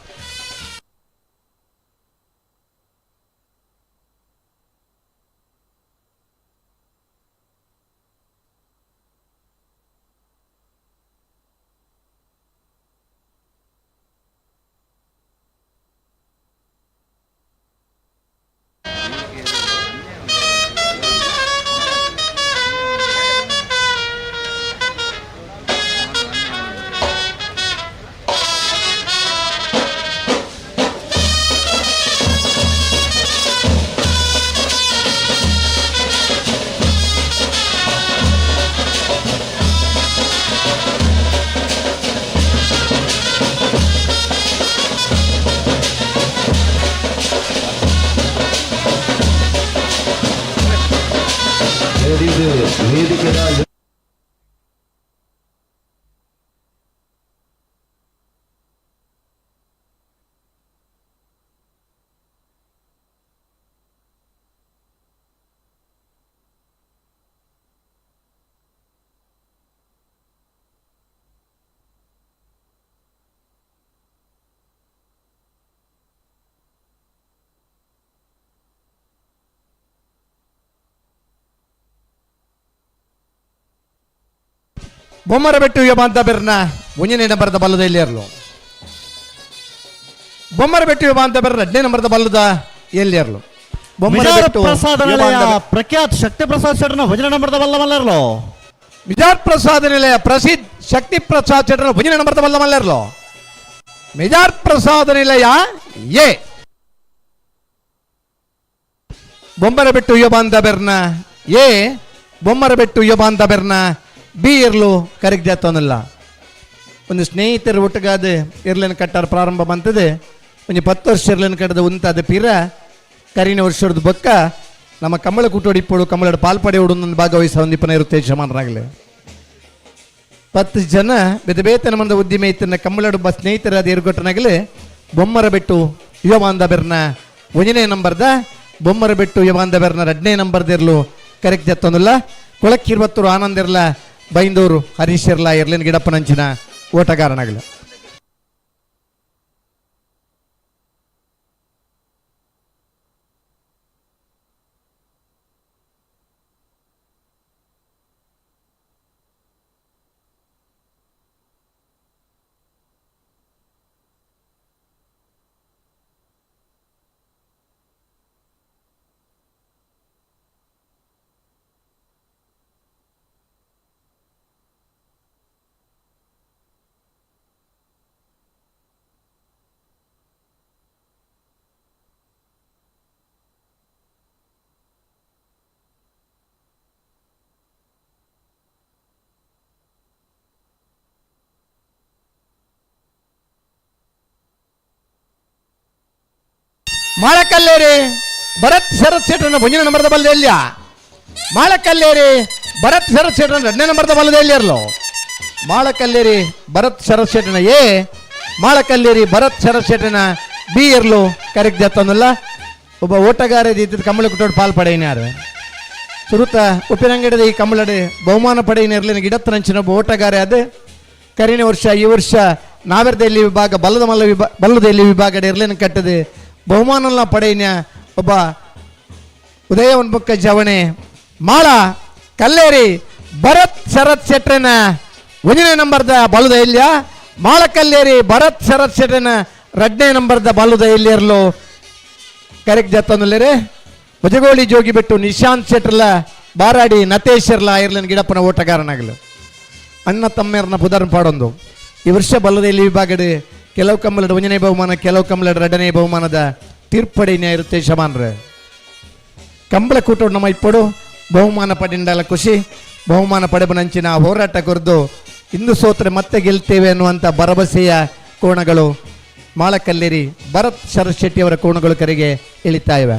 ಬೊಮ್ಮರಬೆಟ್ಟು ಯುವ ಬೆರ್ನ ಒಂಜನೇ ನಂಬರ್ದ ಬಲ್ಲದ ಎಲ್ಲಿಯರ್ಲು. ಬೊಮ್ಮರಬೆಟ್ಟು ಯುವ ಬೆರ್ನ 2ನೇ ನಂಬರ್ದ ಬಲ್ಲದ ಎಲ್ಲಿಯರ್ಲು. ಬೊಮ್ಮರಬೆಟ್ಟು ಪ್ರಸಾದ ಪ್ರಖ್ಯಾತ್ ಶಕ್ತಿ ಪ್ರಸಾದ್ ಶೆಟ್ಟರ್ನ ಭಜನೆ ನಂಬರ್ದ ಬಲ್ಲ ಮಲ್ಲರ್ಲು. ಮಿಜಾರ್ ಪ್ರಸಾದ ನಿಲಯ ಪ್ರಸಿದ್ಧ ಶಕ್ತಿ ಪ್ರಸಾದ್ ಶೆಟ್ಟರ್ನ ಭಜನೆ ನಂಬರ್ದ ಬಲ್ಲ ಮಲ್ಲರ್ಲು. ಮಿಜಾರ್ ಪ್ರಸಾದ ನಿಲಯ ಎ. ಬೊಮ್ಮರಬೆಟ್ಟು ಯುವ ಬೆರ್ನ ಎ, ಬೊಮ್ಮರಬೆಟ್ಟು ಯುವ ಬೆರ್ನ ಬಿ ಇರ್ಲು ಕರೆಕ್ಟ್ ಜಾತವನಲ್ಲ. ಒಂದು ಸ್ನೇಹಿತರ ಒಟ್ಟುಗಾದ ಇರ್ಲೇನ ಕಟ್ಟಾರ ಪ್ರಾರಂಭ ಬಂತದೆ. ಒಂದು 10 ವರ್ಷ ಇರ್ಲೇನ ಕಟ್ಟದ ಉಂತಾದ ಪೀರ ಕರಿನ ವರ್ಷದ ಬೊಕ್ಕ ನಮ್ಮ ಕಂಬಳ ಕೂಟೋಡಿಪ್ಪೋಡು ಕಂಬಳದ ಪಾಲ್ಪಡೆ ಒಂದು ಭಾಗವಹಿಸ ಒಂದಿಪ್ಪನ ಇರುತ್ತೆ ಯಜಮಾನರಾಗಲಿ. 10 ಜನ ಬೇತೆ ಬೇತೆ ನಮ್ಮದ ಉದ್ದಿಮೆ ಇತ್ತನ್ನ ಕಂಬಳಡು ಬ ಸ್ನೇಹಿತರಾದ ಏರ್ಗೊಟ್ಟನಾಗಲಿ ಬೊಮ್ಮರಬೆಟ್ಟು ಯುವಮಾಂದ ಬೆರ್ನ 1ನೇ ನಂಬರ್ದ, ಬೊಮ್ಮರಬೆಟ್ಟು ಯುವಮಾಂದ ಬೆರ್ನ 2ನೇ ನಂಬರ್ದಿರ್ಲು ಕರೆಕ್ಟ್ ಜತ್ತೊಂದಿಲ್ಲ. ಕೊಳಕ್ಕಿರ್ವತ್ತೂರು ಆನಂದ್ ಇರ್ಲ, ಬೈಂದೂರು ಹರೀಶ್ ಇರ್ಲ ಇರ್ಲಿನ ಗಿಡಪ್ಪನಂಚಿನ ಓಟಗಾರನಾಗಲಿ. ಮಾಳಕಲ್ಲೇರಿ ಭರತ್ ಶರತ್ ಶೆಟ್ಟರನ್ನ ಒಂದನೇ ನಂಬರ್ದ ಬಲ್ಲದ ಎಲ್ಲಿಯ. ಮಾಳಕಲ್ಲೇರಿ ಭರತ್ ಶರತ್ ಶೆಟ್ಟರನ್ನ 2ನೇ ನಂಬರ್ದ ಬಲ್ಲದ ಎಲ್ಲಿಯರ್ಲು. ಮಾಳಕಲ್ಲೇರಿ ಭರತ್ ಶರತ್ ಶೆಟ್ಟನ ಎ, ಮಾಳಕಲ್ಲೇರಿ ಭರತ್ ಶರತ್ ಶೆಟ್ಟನ ಬಿ ಇರ್ಲು ಕರೆಕ್ಟ್ ಜತ್ತಂದಲ್ಲ. ಒಬ್ಬ ಓಟಗಾರ ಇದ್ದಿದ್ದು ಕಂಬಳ ಕುಟ್ಟೋಡು ಪಾಲ್ ಪಡೆಯಿನಾರು. ಸುರುತ ಉಪ್ಪಿನಂಗಡಿದ ಈ ಕಂಬಳಡೆ ಬಹುಮಾನ ಪಡೆಯಿನ ಗಿಡತ್ತನಂಚಿನ ಒಬ್ಬ ಓಟಗಾರ ಅದು. ಕರಿನ ವರ್ಷ ಈ ವರ್ಷ ನಾವೆರ್ದಲ್ಲಿ ವಿಭಾಗ ಬಲ್ಲದ ಮಲ್ಲ ವಿಭಾಗ ಬಲ್ಲದಲ್ಲಿ ವಿಭಾಗ ಇರ್ಲೇನ ಕಟ್ಟದೆ ಬಹುಮಾನ ಪಡೆಯಿನ ಒಬ್ಬ ಉದಯ ಉನ್ಮುಖ ಜವಣೆ ಮಾಳ Kalleri Bharat ಶರತ್ ಶೆಟ್ರನ ಒಂದನೇ ನಂಬರ್ದ ಬಲುದ ಇಲ್ಯ ಮಾಳಕಲ್ಲೇರಿ ಭರತ್ ಶರತ್ ಶೆಟ್ರನ ಎರಡನೇ ನಂಬರ್ದ ಬಲುದ ಇಲ್ಲಿರಲು ಕರೆಕ್ಟ್ ಜತ್ತೊಂದುಲ್ಲೇರೆ ಬಜಗೋಳಿ ಜೋಗಿ ಬಿಟ್ಟು ನಿಶಾಂತ್ ಶೆಟ್ರಲ ಬಾರಾಡಿ ನತೇಶ್ವರ್ಲ ಐರ್ಲನ್ ಗಿಡಪ್ಪನ ಓಟಗಾರನಾಗಲು ಅಣ್ಣ ತಮ್ಮೇರ್ನ ಪುದರ್ನ ಪಾಡೊಂದು. ಈ ವರ್ಷ ಬಲ್ಲದಲ್ಲಿ ವಿಭಾಗದ ಕೆಲವು ಕಂಬಲದ ಒಂದನೇ ಬಹುಮಾನ, ಕೆಲವು ಕಂಬಲದ ಎರಡನೇ ಬಹುಮಾನದ ತೀರ್ಪಡಿ ನ್ಯಾಯ ಶಮಾನ್ರೆ. ಕಂಬಳ ಕೂಟೋಡು ನಮ್ಮ ಇಪ್ಪಡು ಬಹುಮಾನ ಪಡೆಂಡಲ ಖುಷಿ, ಬಹುಮಾನ ಪಡೆಬನಂಚಿನ ಹೋರಾಟ ಕೊರೆದು ಇಂದು ಸೋತ್ರೆ ಮತ್ತೆ ಗೆಲ್ತೇವೆ ಅನ್ನುವಂಥ ಭರವಸೆಯ ಕೋಣಗಳು ಮಾಳಕಲ್ಲೇರಿ ಭರತ್ ಶರತ್ ಶೆಟ್ಟಿಯವರ ಕೋಣಗಳು ಕರೆಗೆ ಇಳಿತಾ ಇವೆ.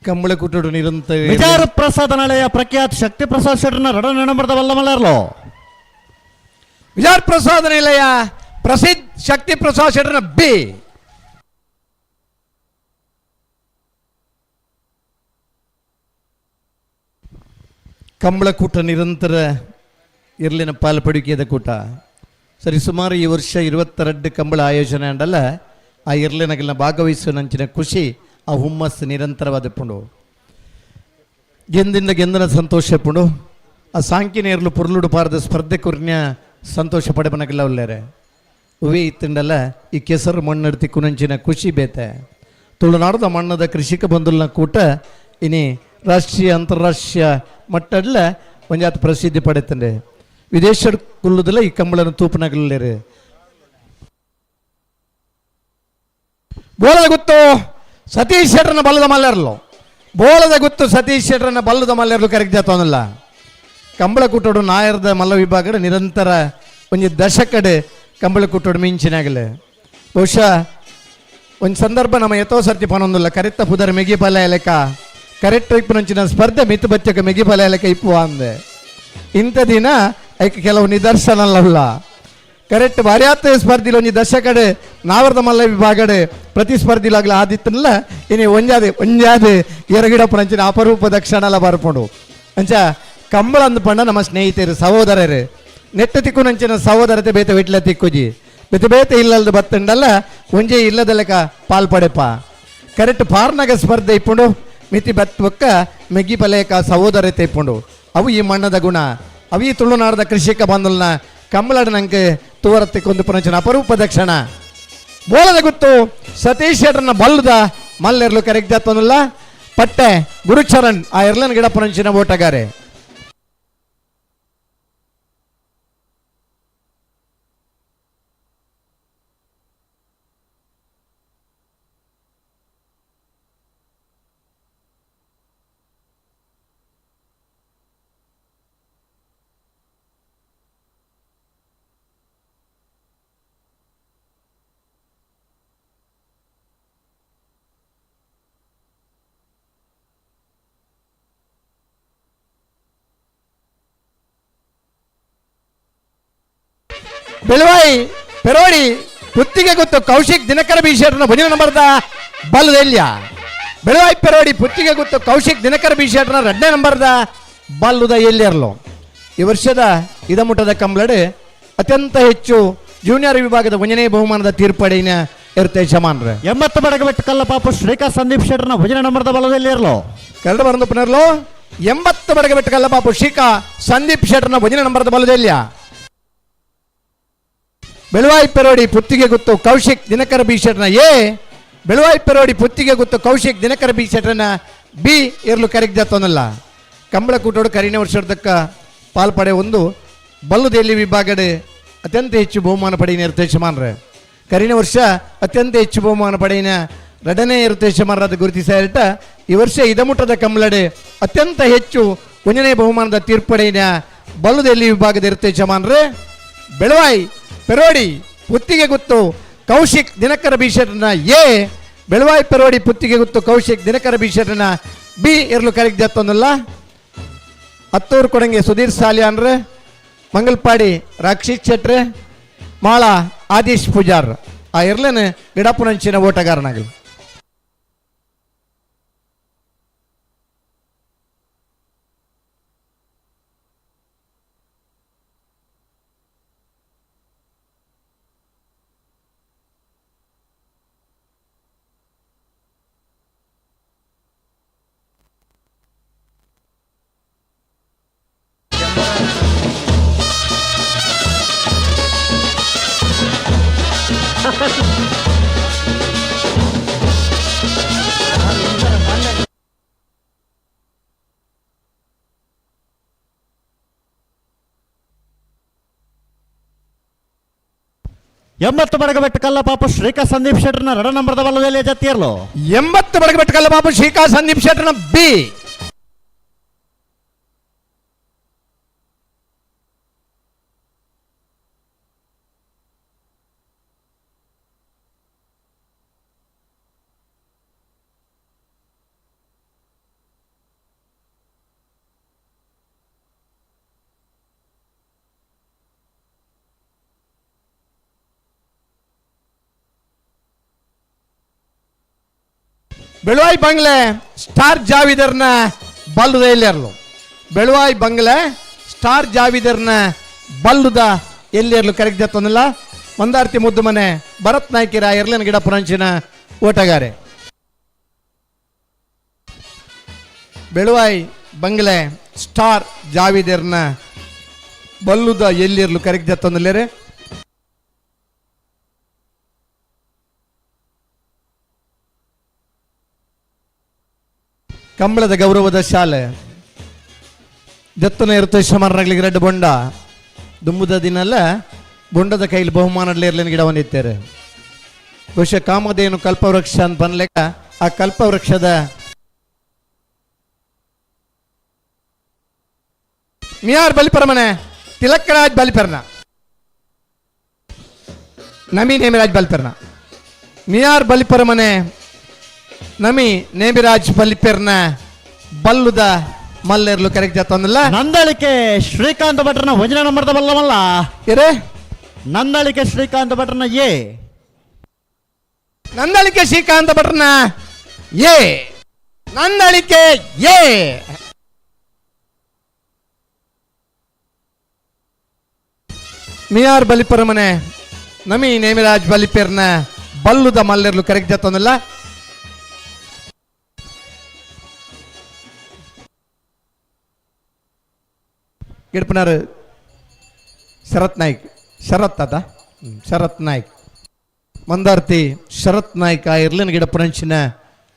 ಕಂಬಳ ಕೂಟಡು ನಿರಂತರ ವಿಚಾರ ಪ್ರಸಾದ ನಾಳೆಯ ಪ್ರಖ್ಯಾತ ಶಕ್ತಿ ಪ್ರಸಾದ್ ಶೆಟ್ಟರ್ನ ರಡನೆ ನಂಬರ್ದ ವಲ್ಲಮಲ್ಲರ್ಲೋ. ವಿಚಾರ ಪ್ರಸಾದ ನಿಲಯ ಪ್ರಸಿದ್ಧ ಶಕ್ತಿ ಪ್ರಸಾದ್ ಶೆಟ್ಟರ್ನ ಬಿ. ಕಂಬಳಕೂಟ ನಿರಂತರ ಇರ್ಲಿನ ಪಾಲ್ಪಡಿಕೆದ ಕೂಟ. ಸರಿ ಸುಮಾರು ಈ ವರ್ಷ 22 ಕಂಬಳ ಆಯೋಜನೆ ಅಂಡಲ್ಲ ಆ ಇರ್ಲಿನಗಲ್ನ ಭಾಗವಹಿಸುವ ನಂಚಿನ ಖುಷಿ ಆ ಹುಮ್ಮಸ್ಸು ನಿರಂತರವಾದ ಪುಂಡು ಗೆಂದಿಂದ ಗೆಂದನ ಸಂತೋಷ ಪುಂಡು ಆ ಸಾಂಕಿನೇರ್ಲು ಪುರ್ಲುಡು ಪಾರದ ಸ್ಪರ್ಧೆ ಕುರ್ನ್ಯ ಸಂತೋಷ ಪಡೆಬನಗಲ್ಲ ಉಲ್ಲೇರೆ ಉವೇ ಇತ್ತಂಡಲ್ಲ ಈ ಕೆಸರು ಮಣ್ಣು ತಿಕ್ಕುನಂಚಿನ ಖುಷಿ ಬೇತೆ. ತುಳುನಾಡದ ಮಣ್ಣದ ಕೃಷಿಕ ಬಂಧುಲ್ನ ಕೂಟ ಇನಿ ರಾಷ್ಟ್ರೀಯ ಅಂತಾರಾಷ್ಟ್ರೀಯ ಮಟ್ಟಡ್ಲ ಒಂಜಾತ ಪ್ರಸಿದ್ಧಿ ಪಡೆತಂಡೆ. ವಿದೇಶ ಕುಲ್ಲುದಲ್ಲ ಈ ಕಂಬಳನ ತೂಪನಗಲ್ಲೇರೆ. ಬೋಲದ ಗುತ್ತು ಸತೀಶ್ ಶೆಟ್ಟರ್ನ ಬಲ್ಲದ ಮಲ್ಲೆರ್ಲು, ಬೋಲದ ಗುತ್ತು ಸತೀಶ್ ಶೆಟ್ಟರ್ನ ಬಲ್ಲದ ಮಲ್ಲೆರ್ಲು ಕರೆಕ್ಟ್ ಜಾತವನಲ್ಲ. ಕಂಬಳ ಕೂಟೋಡು ನಾಯರ್ದ ಮಲ್ಲ ವಿಭಾಗದ ನಿರಂತರ ಒಂಜಿ ದಶಕಡೆ ಕಂಬಳ ಕೂಟೋಡು ಮಿಂಚಿನಾಗಲೆ. ಬಹುಶಃ ಒಂದು ಸಂದರ್ಭ ನಮ್ಮ ಎತ್ತೋ ಸರ್ತಿ ಪನೊಂದಿಲ್ಲ ಕರೆಕ್ತ ಪುದರ್ ಮೆಗಿ ಪಲ ಲೆಕ್ಕ ಕರೆಕ್ಟ್ ಇಪ್ಪುನಂಚಿನ ಸ್ಪರ್ಧೆ ಮಿತ್ತು ಬಚ್ಚಕ ಮೆಗಿ ಪಲ ಲೆಕ್ಕ ಇಪ್ಪು ಅಂದೆ. ಇಂಥ ದಿನ ಐಕ್ ಕೆಲವು ನಿದರ್ಶನಲ್ಲ ಕರೆಕ್ಟ್ ಬಾರ್ಯಾತ ಸ್ಪರ್ಧಿಲು ಒಂಜಿ ದಶಕಡೆ ನಾವರ್ದ ಮಲ್ಲ ವಿಭಾಗಡೆ ಪ್ರತಿಸ್ಪರ್ಧಿಲಾಗಲ ಆದಿತ್ತನಲ್ಲ ಇನಿ ಒಂಜಾದೆ ಒಂಜಾದೆ ಎರಗಿಡಪ್ಪನಂಚಿನ ಅಪರೂಪದ ಕ್ಷಣಲ ಬರ್ಪುಂಡು. ಅಂಚ ಕಂಬಳ ಅಂದ್ ಪಂಡ ನಮ್ಮ ಸ್ನೇಹಿತರು ಸಹೋದರರು ನೆಟ್ಟ ತಿಕ್ಕುನಂಚಿನ ಸಹೋದರತೆ ಬೇತೆ ವಿಟ್ಲ ತಿಕ್ಕುಜಿ ಬೇತೆ ಬೇತೆ ಇಲ್ಲಲ್ದು ಬತ್ತಂಡಲ್ಲ ಒಂಜೆ ಇಲ್ಲದ ಲೆಕ್ಕ ಪಾಲ್ಪಡೆಪ ಕರೆಕ್ಟ್ ಪಾರ್ನಗ ಸ್ಪರ್ಧೆ ಇಪ್ಪುಂಡು ಮಿತಿ ಬತ್ವಕ್ಕ ಮೆಗ್ಗಿ ಪಲೇಕ ಸಹೋದರತೆ ಇಪ್ಪುಂಡು. ಅವು ಈ ಮಣ್ಣದ ಗುಣ, ಅವು ಈ ತುಳುನಾಡದ ಕೃಷಿಕ ಬಂಧುಲ್ನ ಕಂಬಳಡ ನಂಗೆ ತುವರತ್ತೆ ಕೊಂದು ಪುನಂಚಿನ ಅಪರೂಪದ ಕ್ಷಣ. ಬೋಲದ ಗುತ್ತು ಸತೀಶ್ ಶೆಟ್ಟರ್ನ ಬಲ್ಲದ ಮಲ್ಲೆರ್ಲು ಕರೆಕ್ಟ್ ಜಾತವನಲ್ಲ ಪಟ್ಟೆ ಗುರುಚರಣ್ ಆ ಎರ್ಲನ್ ಗಿಡ ಪುನಂಚಿನ ಓಟಗಾರೆ. ಬೆಳವಾಯಿ ಪೆರೋಡಿ ಕುತ್ತಿಗೆ ಗೊತ್ತು ಕೌಶಿಕ್ ದಿನಕರ ಬೀಶರ್ನ ಭಜನ ನಂಬರ್ದ ಬಲ್ಲದೆಲ್ಯ. ಬೆಳವಾಯಿ ಪೆರೋಡಿ ಪುತ್ತಿಗೆ ಗುತ್ತು ಕೌಶಿಕ್ ದಿನಕರ ಬಿ ಶೆಟ್ರನ 2ನೇ ನಂಬರ್ದ ಬಲ್ಲುದ ಎಲ್ಲಿಯರ್ಲು. ಈ ವರ್ಷದ ಇದಮುಟದ ಕಂಬಳಡು ಅತ್ಯಂತ ಹೆಚ್ಚು ಜೂನಿಯರ್ ವಿಭಾಗದ 1ನೇ ಬಹುಮಾನದ ತೀರ್ಪಡಿನ ಇರುತ್ತೆ ಯಜಮಾನ್ರೆ. 80 ಬಡಗಬೆಟ್ಟು ಕಲ್ಲಪಾಪು ಶ್ರೀಕಾ ಸಂದೀಪ್ ಶೆಟ್ಟರ್ನ 1ನೇ ನಂಬರ್ದ ಬಲದಲ್ಲಿ ಇರಲು. ಕರಡು ಬರಂದು ಪುನರ್ಲು 80 ಬಡಗಬೆಟ್ಟು ಕಲ್ಲಪಾಪು ಶ್ರೀಕಾ ಸಂದೀಪ್ ಶೆಟ್ಟರ್ನ 1ನೇ ನಂಬರ್ದ ಬಲದಲ್ಲಿಯ. ಬೆಳವಾಯಿ ಪೆರೋಡಿ ಪುತ್ತಿಗೆ ಗುತ್ತು ಕೌಶಿಕ್ ದಿನಕರ ಬಿ ಶೆಟ್ಟರ್ನ ಎ, ಬೆಳವಾಯಿ ಪೆರೋಡಿ ಪುತ್ತಿಗೆ ಗುತ್ತು ಕೌಶಿಕ್ ದಿನಕರ ಬಿ ಶೆಟ್ಟರ್ನ ಬಿ ಇರಲು ಕರಿಗ್ದತ್ತೊಂದಲ್ಲ. ಕಂಬಳ ಕೂಟೋಡು ಕರಿನ ವರ್ಷದಕ್ಕ ಪಾಲ್ಪಡೆ ಒಂದು ಬಲ್ಲುದೆಲ್ಲಿ ವಿಭಾಗದ ಅತ್ಯಂತ ಹೆಚ್ಚು ಬಹುಮಾನ ಪಡೆಯಿನ ಇರುತ್ತೆ ಯಜಮಾನ್ರೆ. ಕರಿನ ವರ್ಷ ಅತ್ಯಂತ ಹೆಚ್ಚು ಬಹುಮಾನ ಪಡೆಯಿನ 2ನೇ ಇರುತ್ತೆ ಯಜಮಾನರಾದ ಗುರುತಿಸ ಈ ವರ್ಷ ಇದಮುಟ್ಟದ ಕಂಬಳಡೆ ಅತ್ಯಂತ ಹೆಚ್ಚು 1ನೇ ಬಹುಮಾನದ ತೀರ್ಪಡೆಯಿನ ಬಲ್ಲುದೆಲ್ಲಿ ವಿಭಾಗದ ಇರುತ್ತೆ ಯಜಮಾನ್ರೆ. ಬೆಳವಾಯಿ ಪೆರೋಡಿ ಪುತ್ತಿಗೆ ಗುತ್ತು ಕೌಶಿಕ್ ದಿನಕರ ಬಿ ಶೆಟ್ಟರ್ನ ಎ, ಬೆಳವಾಯಿ ಪೆರೋಡಿ ಪುತ್ತಿಗೆ ಗುತ್ತು ಕೌಶಿಕ್ ದಿನಕರ ಬಿ ಶೆಟ್ಟರ್ನ ಬಿ ಇರಲು ಕರಿಗ್ದತ್ತೊಂದಲ್ಲ. ಹತ್ತೂರು ಕೊಡಂಗೆ ಸುಧೀರ್ ಸಾಲಿಯಾನ್ರೆ, ಮಂಗಲ್ಪಾಡಿ ರಕ್ಷಿತ್ ಶೆಟ್ರೆ, ಮಾಳ ಆದೀಶ್ ಪೂಜಾರ್ ಆ ಇರ್ಲೇನೆ ಗಿಡಪ್ಪನಂಚಿನ ಓಟಗಾರನಾಗಲಿ. 80 ಬಡಗಬೆಟ್ಟು ಕಲ್ಲಪಾಪು ಶ್ರೀಕಾ ಸಂದೀಪ್ ಶೆಟ್ಟರ್ನ 2 ನಂಬರ್ದ ಬಲದಲ್ಲಿ ಜತ್ತಿಯರ್ಲು. 80 ಬಡಗಬೆಟ್ಟು ಕಲ್ಲಪಾಪು ಶ್ರೀಕಾ ಸಂದೀಪ್ ಶೆಟ್ಟರ್ನ ಬಿ. ಬೆಳುವಾಯಿ ಬಂಗ್ಲೆ ಸ್ಟಾರ್ ಜಾವಿದರ್ನ ಬಲ್ಲುದ ಎಲ್ಲಿಯರ್ಲು. ಬೆಳುವಾಯಿ ಬಂಗ್ಲೆ ಸ್ಟಾರ್ ಜಾವಿದರ್ನ ಬಲ್ಲುದ ಎಲ್ಲಿಯರ್ಲು ಕರೆಕ್ಟ್ ತಂದಿಲ್ಲ. ಮಂದಾರ್ತಿ ಮುದ್ದು ಮನೆ ಭರತ್ ನಾಯ್ಕಿರ ಎರ್ಲನ್ ಗಿಡ ಪುರಂಚಿನ ಓಟಗಾರೆ. ಬೆಳುವಾಯಿ ಬಂಗ್ಲೆ ಸ್ಟಾರ್ ಜಾವಿದರ್ನ ಬಲ್ಲುದ ಎಲ್ಲಿರ್ಲು ಕರೆಕ್ಟ್ ತಂದಿಲ್ಲೇರೆ. ಕಂಬಳದ ಗೌರವದ ಶಾಲೆ ದತ್ತನ ಇರುತ್ತೆ ರೆಡ್ ಬೊಂಡ ದುಂಬುದ ದಿನಲ್ಲ ಬೊಂಡದ ಕೈಲಿ ಬಹುಮಾನ ಇರ್ಲಿನ ಗಿಡ ಹೊಂದಿತ್ತಾರೆ. ಬಹುಶಃ ಕಾಮಧೇನು ಕಲ್ಪವೃಕ್ಷ ಅಂತ ಬನ್ಲೆಕ್ಕ ಆ ಕಲ್ಪವೃಕ್ಷದ ಮಿಯಾರ್ ಬಲಿಪರಮನೆ ತಿಲಕರಾಜ್ ಬಲಿಪರ್ನ ನಮಿ ನೇಮಿರಾಜ್ ಬಲಿಪರ್ನ ಮಿಯಾರ್ ಬಲಿಪರಮನೆ ನಮಿ ನೇಮಿರಾಜ್ ಬಲಿಪೆರ್ನ ಬಲ್ಲುದ ಮಲ್ಲೆರ್ಲು ಕರೆಕ್ಟ್ ಜಾತಂದಲ್ಲ. ನಂದಳಿಕೆ ಶ್ರೀಕಾಂತ ಭಟ್ರನ 1ನೇ ನಂಬರ್ದ ಬಲ್ಲವಲ್ಲ ಇರೇ. ನಂದಳಿಕೆ ಶ್ರೀಕಾಂತ ಭಟ್ರನ ಎ, ನಂದಳಿಕೆ ಶ್ರೀಕಾಂತ ಭಟ್ರನ A, Nandalike A. ಮಿಯಾರ್ ಬಲಿಪರಮನೆ ನಮಿ Nemiraj ಬಲಿಪೆರ್ನ ಬಲ್ಲುದ ಮಲ್ಲೆರ್ಲು correct ಜಾತಂದಲ್ಲ. ಗಿಡಪನಾರು Sharath Naik, Sharath ಅದ ಶರತ್ ನಾಯ್ಕ್, ಮಂದಾರ್ತಿ ಶರತ್ ನಾಯ್ಕ ಇರ್ಲಿನ ಗಿಡಪ್ಪನಂಚಿನ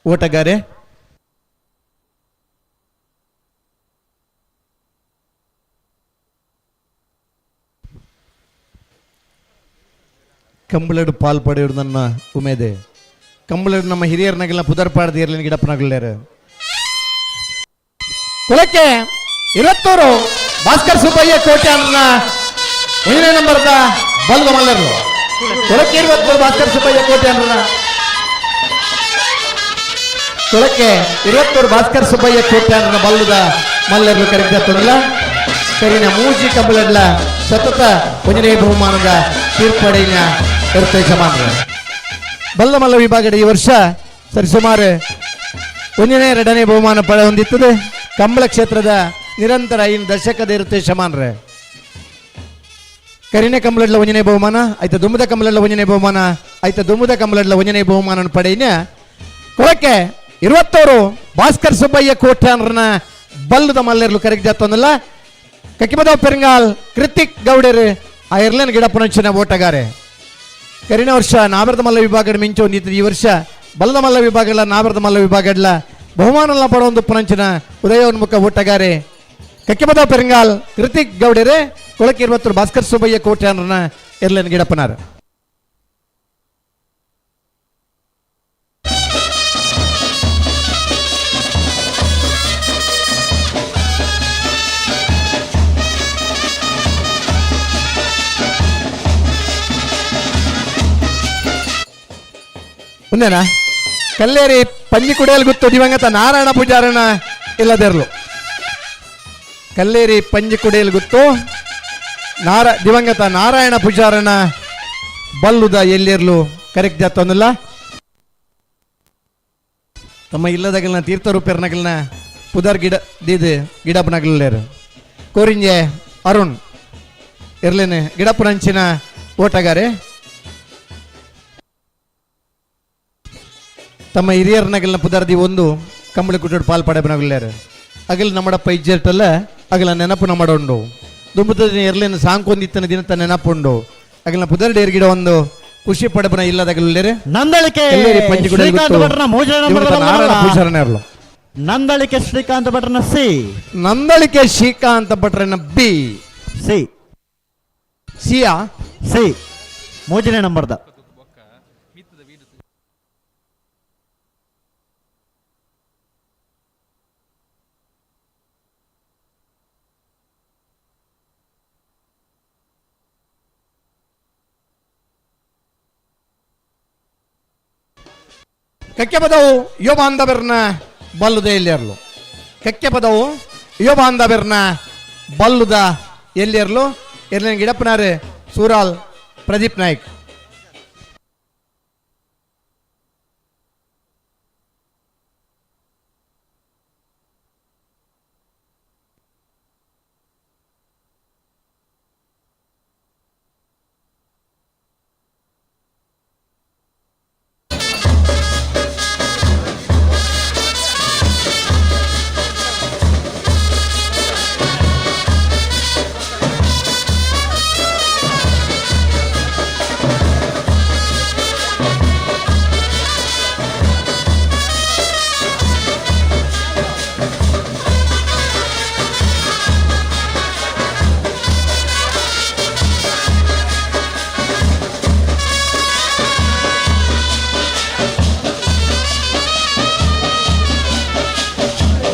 ಓಟಗಾರೆ. ಕಂಬಳಡು ಪಾಲ್ ಪಡೆಯೋದು ನನ್ನ ಉಮೇದೆ. ಕಂಬಳಡು ನಮ್ಮ ಹಿರಿಯರ್ನಾಗೆಲ್ಲ ಪುದರ್ಪಾಡ್ದು ಇರ್ಲಿನ ಗಿಡಪ್ಪನಾಗಲ್ಲೇರು. ಕುಲಕ್ಕೆ 21 ಭಾಸ್ಕರ್ ಸುಬ್ಬಯ್ಯ ಕೋಟೆ ಅನ್ನ 1ನೇ ನಂಬರ್ದ ಬಲ್ದ ಮಲ್ಲರು. ಕುಲಕ್ಕೆ 21 ಭಾಸ್ಕರ್ ಸುಬ್ಬಯ್ಯ ಕೋಟೆ ಅನ್ನ ಕುಲಕ್ಕೆ 21 ಭಾಸ್ಕರ್ ಸುಬ್ಬಯ್ಯ ಕೋಟೆ ಅನ್ನ ಬಲ್ಲದ ಮಲ್ಲರು ಕರೆಕ್ಟ್ ಕರಿನ ಮೂಜಿ ಕಂಬಳಡ್ಲ ಸತತ 1ನೇ ಬಹುಮಾನದ ತೀರ್ಪಡೆಯ ಇರುತ್ತೆ ಯಜಮಾನರು. ಬಲ್ಲಮಲ್ಲ ವಿಭಾಗದ ಈ ವರ್ಷ ಸರಿಸುಮಾರು ಒಂದನೇ ಎರಡನೇ ಬಹುಮಾನ ಪಡೆ ಹೊಂದಿತ್ತದೆ ಕಂಬಳ ಕ್ಷೇತ್ರದ ನಿರಂತರ 5 ದಶಕದ ಇರುತ್ತೆ ಶಮಾನ್ರೆ. ಕರಿನೆ ಕಂಬಳಡ್ಲ ಒಂದನೇ ಬಹುಮಾನ ಆಯ್ತ ದುಮ್ಮದ ಕಂಬಳಡ್ಲ ಒಂದನೇ ಬಹುಮಾನ ಆಯ್ತ ದುಮ್ಮದ ಕಂಬಳಡ್ಲ ಒಂದನೇ ಬಹುಮಾನ ಪಡೆಯಿನ ಕೊಳಕ್ಕೆ 26 ಭಾಸ್ಕರ್ ಸುಬ್ಬಯ್ಯ ಕೋಟ್ಯಾನ್ರನ್ನ ಬಲ್ಲದ ಮಲ್ಲೆರ್ಲು ಕರೆಗೆ ಜಾತೊಂದಲ್ಲ ಕಕ್ಕಿಮದವ್ ಪೆರಂಗಾಲ್ ಕೃತಿಕ್ ಗೌಡರು ಆ ಎರ್ಲನ್ ಗಿಡ ಪುನಂಚಿನ ಓಟಗಾರೆ. ಕರಿನ ವರ್ಷ ನಾಬರದ ಮಲ್ಲ ವಿಭಾಗ ಮಿಂಚು ಹೊಂದಿತ್ತು. ಈ ವರ್ಷ ಬಲ್ಲದ ಮಲ್ಲ ವಿಭಾಗಗಳ ನಾಬರದ ಮಲ್ಲ ವಿಭಾಗಗಳ ಬಹುಮಾನ ಪಡೋ ಪುನಂಚಿನ ಉದಯೋನ್ಮುಖ ಓಟಗಾರೆ ಕಕ್ಕಿಮದ ಪೆರಂಗಾಲ್ ಕೃತಿಕ್ ಗೌಡರೇ ಕೊಳಕ್ಕೆ 20 ಭಾಸ್ಕರ್ ಸುಬ್ಬಯ್ಯ ಕೋಟ್ಯಾನ್ರನ್ನ ಎರ್ಲನ್ ಗಿಡಪ್ಪನಾರ. ಮುಂದೆನಾ ಕಲ್ಲೇರಿ ಪಂಜಿ ಕುಡಿಯಲು ಗೊತ್ತು ದಿವಂಗತ ನಾರಾಯಣ ಪೂಜಾರನ ಇಲ್ಲದಿರಲು. ಕಲ್ಲೇರಿ ಪಂಜಿ ಕುಡಿಯಲು ಗೊತ್ತು ದಿವಂಗತ ನಾರಾಯಣ ಪೂಜಾರನ ಬಲ್ಲುದ ಎಲ್ಲಿರ್ಲು ಕರೆಕ್ಟ್ ಜಾತೊಂದಿಲ್ಲ. ತಮ್ಮ ಇಲ್ಲದಗಲ್ನ ತೀರ್ಥರೂಪರ್ನಗಲ್ನ ಪುದರ್ ಗಿಡ ದೀದು ಗಿಡಪ್ಪನಗಲ್ಲೇರು ಕೋರಿಂಜೆ ಅರುಣ್ ಇರ್ಲೇನೆ ಗಿಡಪ್ಪನಂಚಿನ ಓಟಗಾರೆ. ತಮ್ಮ ಹಿರಿಯರ್ನಗಲ್ನ ಪುದರ್ದಿ ಒಂದು ಕಂಬಳಿ ಕುಟ್ಟೋಡು ಪಾಲ್ ಪಡೆಬನಗಲ್ಲೇರು ಅಗಲ್ ನಮ್ಮಡಪ್ಪ ಇಜ್ಜೆಟ್ಟಲ್ಲ ಅಗಲ ನೆನಪು ನಮ್ಮಡ ಉಂಡು ದುಂಬುದ ಎರ್ಲೇನು ಸಾಂಕೊಂದಿತ್ತನ ದಿನತ ನೆನಪುಂಡು ಅಗಲ್ನ ಪುದರ್ಡೇರ್ ಗಿಡ ಒಂದು ಖುಷಿ ಪಡಬನ ಇಲ್ಲದಗಲ್ಲೇರು. ನಂದಳಿಕೆ ನಾರಾಯಣ ನಂದಳಿಕೆ ಶ್ರೀಕಾಂತ ಭಟ್ರನ ಸಿ, ನಂದಳಿಕೆ ಶ್ರೀಕಾಂತ ಭಟ್ರನ ಬಿ, ಸಿ ಸಿಯಾ ಸಿ ಮೂರನೇ ನಂಬರ್ದ. ಕಕ್ಕೆ ಪದವು ಯೋ ಬಾಂಧವರ್ನ ಬಲ್ಲುದ ಎಲ್ಲಿಯರ್ಲು. ಕಕ್ಕೆ ಪದವು ಯೋ ಬಾಂಧವರ್ನ ಬಲ್ಲುದ ಎಲ್ಲಿಯರ್ಲು. ಎರ್ಲಿನ ಗಿಡಪ್ಪನಾರು ಸೂರಾಲ್ ಪ್ರದೀಪ್ ನಾಯ್ಕ್.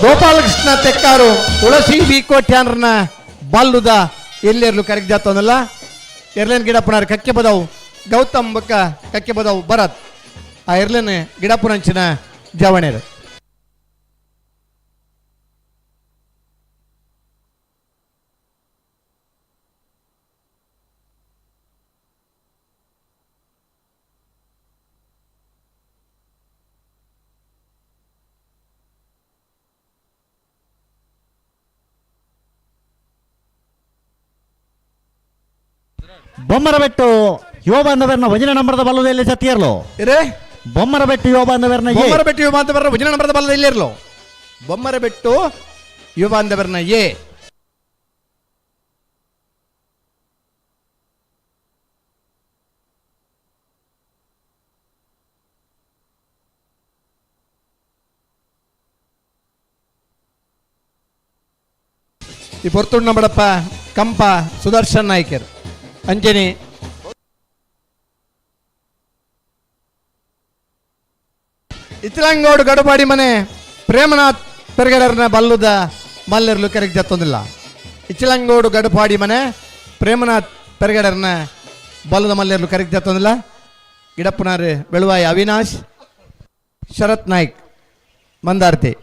ಗೋಪಾಲಕೃಷ್ಣ ತೆಕ್ಕಾರು ತುಳಸಿ ಬಿ ಕೋಟ್ಯಾನ್ರನ್ನ ಬಲ್ಲುದ ಎಲ್ಲಿರ್ಲು ಕರೆಕ್ ಜಾತವನಲ್ಲ. ಎರ್ಲೇನ್ ಗಿಡಪ್ಪನಾರು ಕಕ್ಕೆ ಬದವು ಗೌತಮ್ ಬಕ್ಕ ಕಕ್ಕೆ ಬದವು ಭರತ್ ಆ ಎರ್ಲೇನ್ ಗಿಡಪ್ಪನಂಚಿನ ಜವಣೇರು. ಬೊಮ್ಮರಬೆಟ್ಟು ಯುವ ಬಾಂಧವರನ್ನ ವಜನ ನಂಬರದ ಬಲ್ಲದಲ್ಲಿ ಸತ್ತಿಯರ್ಲು. ಬೊಮ್ಮರಬೆಟ್ಟು ಯುವ ಬಾಂಧವರನ್ನ ಬೊಮ್ಮರಬೆಟ್ಟು ಯುವ ಬಾಂಧವರ ವಜನ ನಂಬರದ ಬಲ್ಲದಲ್ಲಿ ಇರಲು. ಬೊಮ್ಮರಬೆಟ್ಟು ಯುವ ಬಾಂಧವರನ್ನ ಎ ಈ ಪೊರ್ತುಂಡ ಬಡಪ್ಪ ಕಂಪ ಸುದರ್ಶನ್ ನಾಯ್ಕರ್ ಅಂಜನಿ ಇತ್ಲಂಗೋಡು ಗಡುಪಾಡಿ ಮನೆ ಪ್ರೇಮನಾಥ್ ಪೆರ್ಗಡರ್ನ ಬಲ್ಲುದ ಮಲ್ಲೆರ್ಲು ಕರೆಗೆ ಜತ್ತೊಂದಿಲ್ಲ. ಇಚ್ಲಂಗೋಡು ಗಡುಪಾಡಿ ಮನೆ ಪ್ರೇಮನಾಥ್ ಪೆರ್ಗಡರ್ನ ಬಲ್ಲುದ ಮಲ್ಲೆರ್ಲು ಕರೆಗೆ ಜತ್ತೊಂದಿಲ್ಲ. ಗಿಡಪ್ಪನಾರು ಬೆಳುವಾಯಿ ಅವಿನಾಶ್ ಶರತ್ ನಾಯ್ಕ್ ಮಂದಾರ್ತಿ.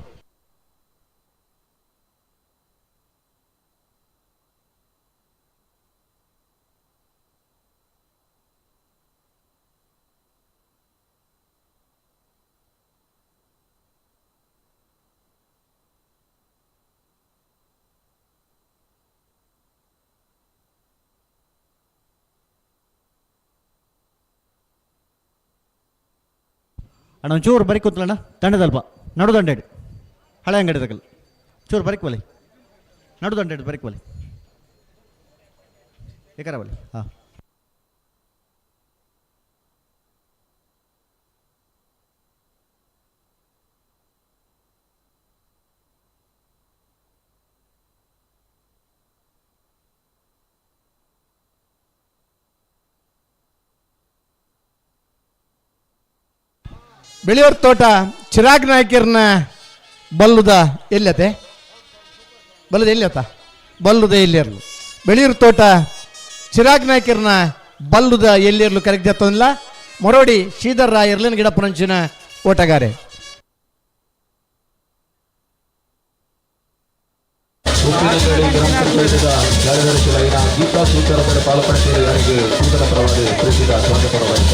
ಅಣ್ಣ ಒಂಚೂರು ಬರಿ ಕೂತ್ಲಣ್ಣ ದಂಡದಲ್ಪ ನಡು ದಂಡೆಡು ಹಳೆ ಅಂಗಡಿ ತಗಲ್ ಚೂರು ಬರಿಕ್ ಬಲಿ ನಡು ದಂಡೆಡು ಬರಿಕ್ ಬಲಿ ಏಕರ ಬಲಿ ಹಾಂ. ಬೆಳೆಯೋರ್ ತೋಟ ಚಿರಾಗ್ ನಾಯ್ಕರ್ನ ಬಲ್ಲುದ ಎಲ್ಲತೆ ಬಲ್ಲದ ಎಲ್ಲತ ಬಲ್ಲುದ ಎಲ್ಲಿರ್ಲು ಬೆಳೆಯೂರು ತೋಟ ಚಿರಾಗ್ ನಾಯ್ಕರ್ನ ಬಲ್ಲುದ ಎಲ್ಲಿರ್ಲು ಕರೆಕ್ಟ್ ಜತ್ತೊಂದಿಲ್ಲ. ಮೊರೋಡಿ ಶ್ರೀಧರ್ ರಾಯ್ ಇರ್ಲಿನ ಗಿಡಪ್ಪನಂಚಿನ ಓಟಗಾರೆ. ಉಪ್ಪಿನಂಗಡಿ ಗ್ರಾಮ ಪಂಚಾಯತ್ದ ಕಾರ್ಯದರ್ಶಿಗಳಾಗಿನ ಗೀತಾ ಶ್ರೀಕರ ಪಾಲ್ಪಡೆಯರಿಗೆ ಅವರಿಗೆ ನೂತನ ಪರವಾಗಿ ಪ್ರೀತಿದ ಸ್ವಾಗತ ಪರವಾಗಿ.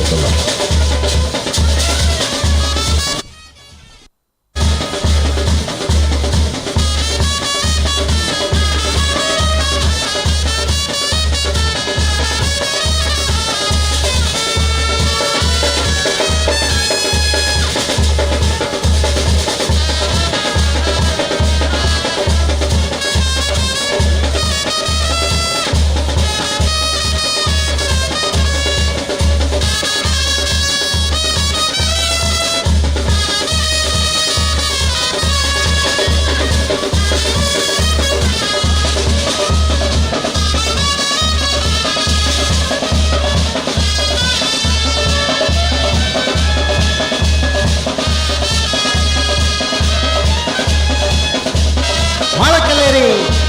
ಮಾಳಕಲ್ಲೇರಿ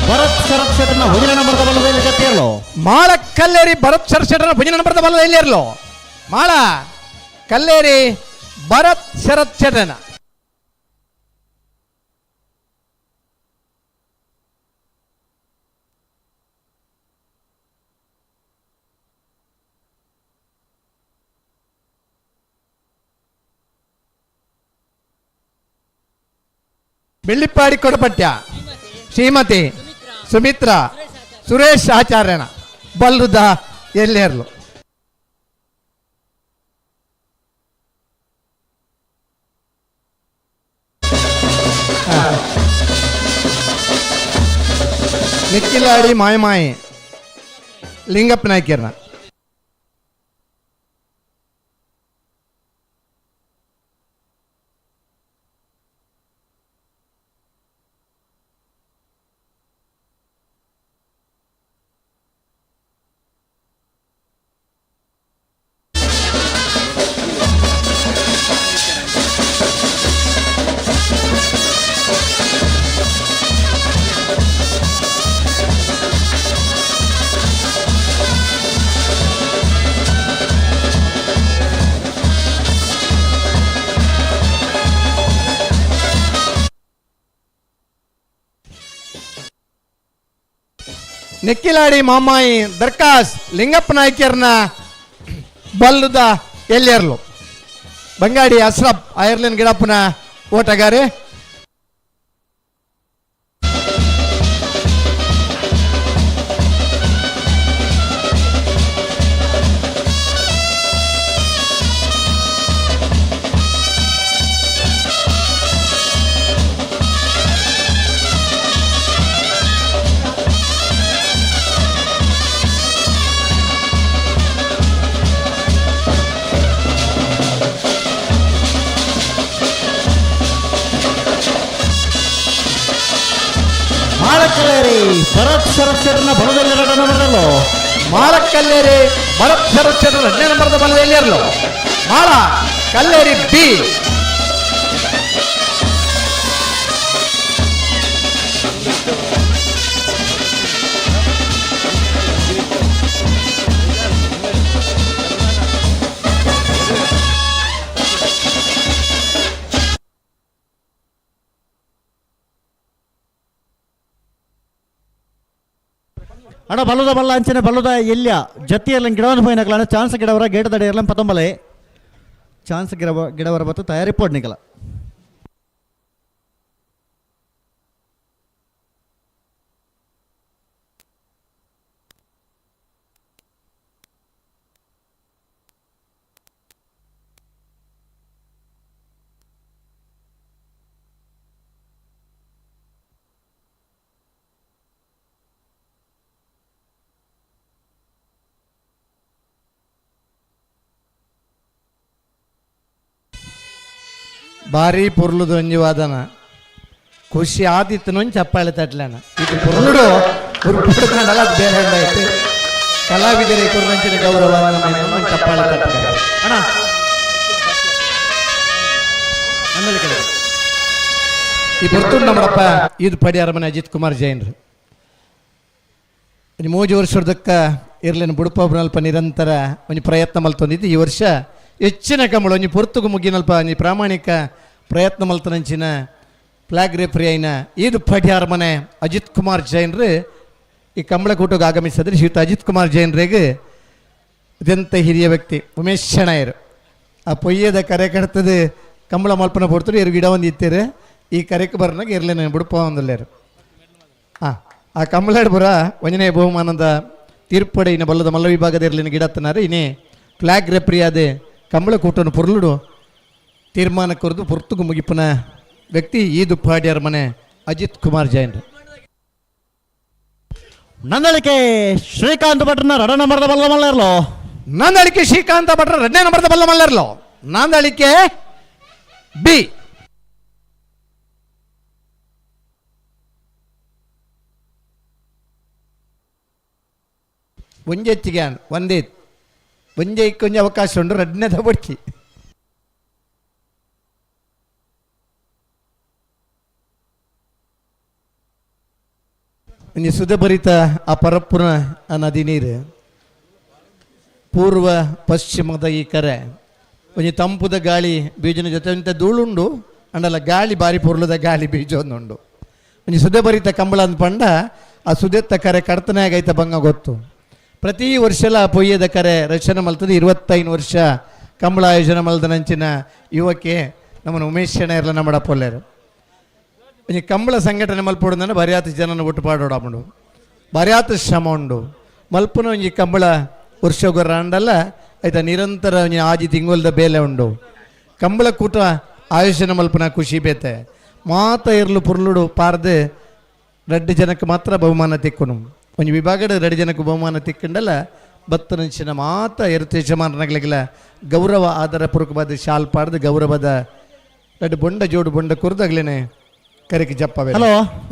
ಭರತ್ ಶರತ್ ಶೆಟ್ಟರ್ನ ಹುಜಿನ ನಂಬರ್ದ ಬಲದಲ್ಲಿ ಜೊತೆಯಲ್ಲೋ. ಮಾಳಕಲ್ಲೇರಿ ಭರತ್ ಶರತ್ ಶೆಟ್ಟರ್ನ ಭುಜನ ನಂಬರ್ದ ಬಲದಲ್ಲಿ ಇರಲು ಮಾಳ ಕಲ್ಲೇರಿ ಭರತ್ ಶರತ್ ಶೆಟ್ಟರ್ನ. ಬೆಳ್ಳಿಪ್ಪಾಡಿ ಕೊಡಪಟ್ಯ ಶ್ರೀಮತಿ ಸುಮಿತ್ರಾ ಸುರೇಶ್ ಆಚಾರ್ಯನ ಬಲ್ಲುದ ಎಲ್ಲೇರ್ಲು. ನಿಕ್ಕಿಲಾಡಿ ಮಾಯಮಾಯಿ ಲಿಂಗಪ್ಪ ನಾಯ್ಕರ್ನ. ನೆಕ್ಕಿಲಾಡಿ ಮಾಮಾಯಿ ದರ್ಕಾಸ್ ಲಿಂಗಪ್ಪ ನಾಯ್ಕರ್ನ ಬಲ್ಲುದ ಎಲ್ಲೇರ್ಲು. ಬಂಗಾಡಿ ಅಸ್ರಫ್ ಐರ್ಲೆಂಡ್ ಗಿಡಪ್ಪನ ಓಟಗಾರೆ. ಮಾಳಕಲ್ಲೇರಿ ಭರತ್ ಶರತ್ ಶೆಟ್ಟರ್ನ ಬಲದಲ್ಲಿ ಎರಡು ನಂಬರ್ದಲ್ಲೋ. ಮಾಳಕಲ್ಲೇರಿ ಭರತ್ ಶರತ್ ಶೆಟ್ಟರ್ 15 ನಂಬರ್ದ ಬಲದಲ್ಲಿ ಇರಲು ಮಾಳ ಕಲ್ಲೇರಿ ಬಿ. ಅಡ ಬಲ್ಲದ ಬಲ್ಲ ಅಂಚನೆ ಬಲ್ಲದ ಎಲ್ಲಿಯ ಜತ್ತಿಯಲ್ಲ ಗಿಡವನ್ನು ಪೋಯಿನಕಲ ಚಾನ್ಸ್ ಗಿಡವರ ಗೇಟ್ ದಡ ಇರಲ ಪತ್ತೊಂಬಲೆ ಚಾನ್ಸ್ ಗಿಡವ ಗಿಡವರ ಬತ್ತು ತಯಾರಿ ಪೋಡ್ನಿಕಲ. ಭಾರಿ ಪೊರ್ಲುದು ಒಂಜಿ ವಾದನ ಖುಷಿ ಆದಿತ್ತನು ಚಪ್ಪಾಳೆ ತಟ್ಲನ ಇದು ಪೊರ್ಲುಡು ಉರ್ಪುಡುಕಂಡಲ ಅದು ಬೇರೆ ಉಂಡಾಯ್ತು. ಕಲಾವಿದರೇ ಕುರ್ನಂಚಿನ ಗೌರವ ನಮ್ಮ ಚಪ್ಪಾಳೆ ತಟ್ಲ. ಅಣ್ಣ ಈ ಪೊರ್ತುಂಡು ನಮ್ಮಡಪ್ಪ ಇದು ಪಡಿ ಅರಮನೆ ಅಜಿತ್ ಕುಮಾರ್ ಜೈನ್ರು. ಒಂಜಿ ಮೂಜಿ ವರ್ಷದಕ್ಕ ಇರ್ಲಿನ ಬುಡುಪೊಬ್ನಲ್ಪ ನಿರಂತರ ಒಂಜಿ ಪ್ರಯತ್ನ ಮಲ್ತೊಂದಿದ್ದು. ಈ ವರ್ಷ ಹೆಚ್ಚಿನ ಕಂಬಳ ಒಂಜಿ ಪೊರ್ತುಗು ಮುಗಿನಲ್ಪ ಒಂಜಿ ಪ್ರಾಮಾಣಿಕ ಪ್ರಯತ್ನ ಮಲ್ತನಂಚಿನ ಫ್ಲಾಗ್ ರೆಫ್ರಿ ಐನ ಇದು ಪಡಿ ಅರಮನೆ ಅಜಿತ್ ಕುಮಾರ್ ಜೈನ್ರು ಈ ಕಂಬಳಕೂಟಕ್ಕೆ ಆಗಮಿಸಿದ್ರೆ ಶ್ರೀಯುತ ಅಜಿತ್ ಕುಮಾರ್ ಜೈನ್ರಿಗೆ ಅತ್ಯಂತ ಹಿರಿಯ ವ್ಯಕ್ತಿ ಉಮೇಶ್ ಶೆಣೈರು ಆ ಪೊಯ್ಯದ ಕರೆ ಕಡ್ತದೆ ಕಂಬಳ ಮಲ್ಪನ ಪೊರ್ತುಡು ಇರು ಗಿಡ ಒಂದು ಇತ್ತೀರು. ಈ ಕರೆಕ್ ಬರ್ನಾಗ ಇರ್ಲೇನೆ ಬುಡುಪ ಒಂದುಲ್ಲೇರು. ಆ ಕಂಬಳಾಡ್ ಬುರ ಒಂಜನೇ ಬಹುಮಾನದ ತೀರ್ಪಡೆ ಇನ್ನು ಬಲ್ಲದ ಮಲ್ಲ ವಿಭಾಗದ ಇರ್ಲಿನ ಗಿಡತ್ತನಾರು ಇನ್ನೇ ಫ್ಲಾಗ್ ರೆಪ್ರಿಯಾದ ಕಂಬಳ ಕೂಟನು ಪೊರ್ಲುಡು ತೀರ್ಮಾನ ಕೊರದು ಪೊರ್ತುಗು ಮುಗಿಪನ ವ್ಯಕ್ತಿ ಈ ದುಪ್ಪಾಡಿಯರ ಮನೆ ಅಜಿತ್ ಕುಮಾರ್ ಜೈನ್. ನಂದಳಿಕೆ ಶ್ರೀಕಾಂತ್ ಭಟ್ರನ ರಡ ನಂಬರ್ದ ಬಲ್ಲ ಮಲ್ಲರ್ಲೋ. ನಂದಳಿಕೆ ಶ್ರೀಕಾಂತ ಭಟ್ರ ಎರಡನೇ ನಂಬರ್ದ ಬಲ್ಲ ಮಲ್ಲರ್ಲೋ. ನಂದಳಿಕೆ ಬಿ. ಒಂಜೆಚ್ಚಿಗೆ ಒಂದೇ ಒಂಜೆ ಕೊಂಜ ಅವಕಾಶ ಉಂಟು ರಡ್ನೇದ ಬಡ್ಚಿ. ಒಂಜಿ ಸುಧಭರಿತ ಆ ಪರಪ್ಪುನ ಆ ನದಿ ನೀರು ಪೂರ್ವ ಪಶ್ಚಿಮದ ಈ ಕರೆ ಒಂಜಿ ತಂಪುದ ಗಾಳಿ ಬೀಜನ ಜೊತೆ ಒಂತೆ ಧೂಳುಂಡು ಅಂಡಲ ಗಾಳಿ ಬಾರಿ ಪೊರ್ಲುದ ಗಾಳಿ ಬೀಜ ಒಂದುಂಡು. ಒಂಜಿ ಸುಧಭರಿತ ಕಂಬಳ ಅಂದ್ ಪಂಡ ಆ ಸುದೆತ್ತ ಕರೆ ಕಡ್ತನೆ ಆಗೈತ ಬಂಗ ಗೊತ್ತು. ಪ್ರತಿ ವರ್ಷಲ ಪೊಯ್ಯದ ಕರೆ ರಚನೆ ಮಲ್ತದೆ. 25 ವರ್ಷ ಕಂಬಳ ಆಯೋಜನೆ ಮಲ್ದನಂಚಿನ ಯುವಕೆ ನಮ್ಮನ್ನು ಉಮೇಶ್ ಶೆಣೈರ್ಲ ನಮ್ಮಡ ಪೊಲ್ಲೇರು. ಒಂಜಿ ಕಂಬಳ ಸಂಘಟನೆ ಮಲ್ಪೊಡು ಬರಿಯಾತ ಜನನ ಒಟ್ಟು ಪಾಡೋಡಾಪುಂಡು ಬರಿಯಾತ ಶ್ರಮ ಉಂಡು ಮಲ್ಪುನ ಒಂಜಿ ಕಂಬಳ ವರ್ಷಗೊರ ಅಂಡಲ್ಲ ಆಯ್ತಾ ನಿರಂತರ ಒಂಜಿ ಆಜಿ ತಿಂಗೊಲ್ದ ಬೇಲೆ ಉಂಡು. ಕಂಬಳ ಕೂಟ ಆಯೋಜನೆ ಮಲ್ಪುನ ಖುಷಿ ಬೇತೆ ಮಾತ ಇರ್ಲು ಪುರ್ಲುಡು ಪಾರ್ದು ರಡ್ಡು ಜನಕ್ಕೆ ಮಾತ್ರ ಬಹುಮಾನ ತಿಕ್ಕುನು. ಒಂಜಿ ವಿಭಾಗದ ರಡ್ಡು ಜನಕ್ಕೆ ಬಹುಮಾನ ತಿಕ್ಕಂಡಲ್ಲ ಬತ್ತನಂಚಿನ ಮಾತ ಎರುತು ಯಜಮಾನನಾಗ್ಲಿಗೆಲ್ಲ ಗೌರವ ಆದರ ಪುರುಕಬಾದ ಶಾಲ್ ಪಾಡ್ದು ಗೌರವದ ರಡ್ಡು ಬೊಂಡ ಜೋಡು ಬೊಂಡ ಕುರ್ದಾಗ್ಲೇನೆ ಕರೆಕ್ ಜಪ್ಪವೆ. ಹಲೋ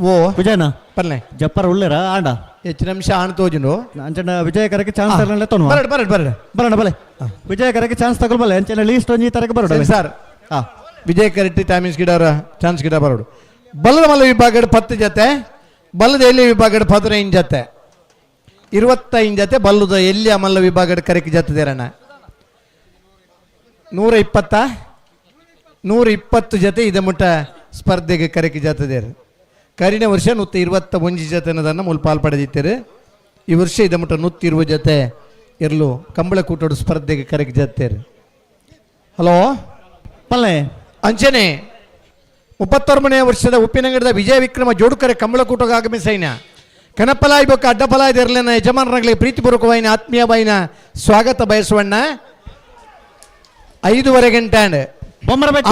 ಓ ವಿಜಯನ ಪಲ್ಲೆ ಜಪ್ಪರ್ ಉಳ್ಳೇರ ಆಂಡ ಹೆಚ್ಚು ನಿಮಿಷ ಆಣ್ ತೋಜುಂಡು ಅಂಚನ ವಿಜಯ ಕರೆಕ್ ಚಾನ್ಸ್ ತರಲೆ ತೋನು ಬರಡ್ ಬರಡ್ ಬರಡ್ ಬರಣ ಬಲೆ ವಿಜಯ ಕರೆಕ್ ಚಾನ್ಸ್ ತಗೊಳ್ ಬಲೆ ಅಂಚನ ಲೀಸ್ಟ್ ಒಂಜಿ ತರಕ ಬರಡು ಸರ್. ವಿಜಯ ಕರೆಟ್ಟಿ ಟೈಮಿಂಗ್ಸ್ ಗಿಡ ಚಾನ್ಸ್ ಗಿಡ ಬರಡು. ಬಲ್ಲದ ಮಲ್ಲ ವಿಭಾಗದ 10 ಜೊತೆ, ಬಲ್ಲದ ಎಲ್ಲಿ ವಿಭಾಗದ 15 ಜೊತೆ, 25 ಜೊತೆ ಬಲ್ಲದ ಎಲ್ಲಿ ಮಲ್ಲ ವಿಭಾಗದ ಕರೆಕ್ ಜೊತೆ ದೇರಣ್ಣ 120 ಜೊತೆ ಇದೆ ಮುಟ್ಟ ಸ್ಪರ್ಧೆಗೆ ಕರೆಕ್ ಜೊತೆ. ಕರಿನ ವರ್ಷ 121 ಜೊತೆ ಮೂಲ ಪಾಲ್ ಪಡೆದಿತ್ತಾರೆ. ಈ ವರ್ಷ ಇದೆ ಮುಟ್ಟ 120 ಜೊತೆ ಇರಲು ಕಂಬಳ ಕೂಟೋಡು ಸ್ಪರ್ಧೆಗೆ ಕರೆಕ್ ಜೊತೆ. ಹಲೋ ಪಲ್ಲೆ ಅಂಚನೆ 39ನೇ ವರ್ಷದ ಉಪ್ಪಿನಂಗಡದ ವಿಜಯ ವಿಕ್ರಮ ಜೋಡುಕರೆ ಕಂಬಳಕೂಟಕ್ಕೆ ಆಗಮಿಸೈನ ಕನಪಲಾಯ್ ಬೊಕ್ಕ ಅಡ್ಡಪಲಾಯ್ ಇರಲಿನ ಯಜಮಾನರಾಗಲಿ ಪ್ರೀತಿಪೂರ್ವಕವಾಯಿನ ಆತ್ಮೀಯವಾಯಿನ ಸ್ವಾಗತ ಬಯಸುವಣ್ಣ. 5:30 ಗಂಟೆ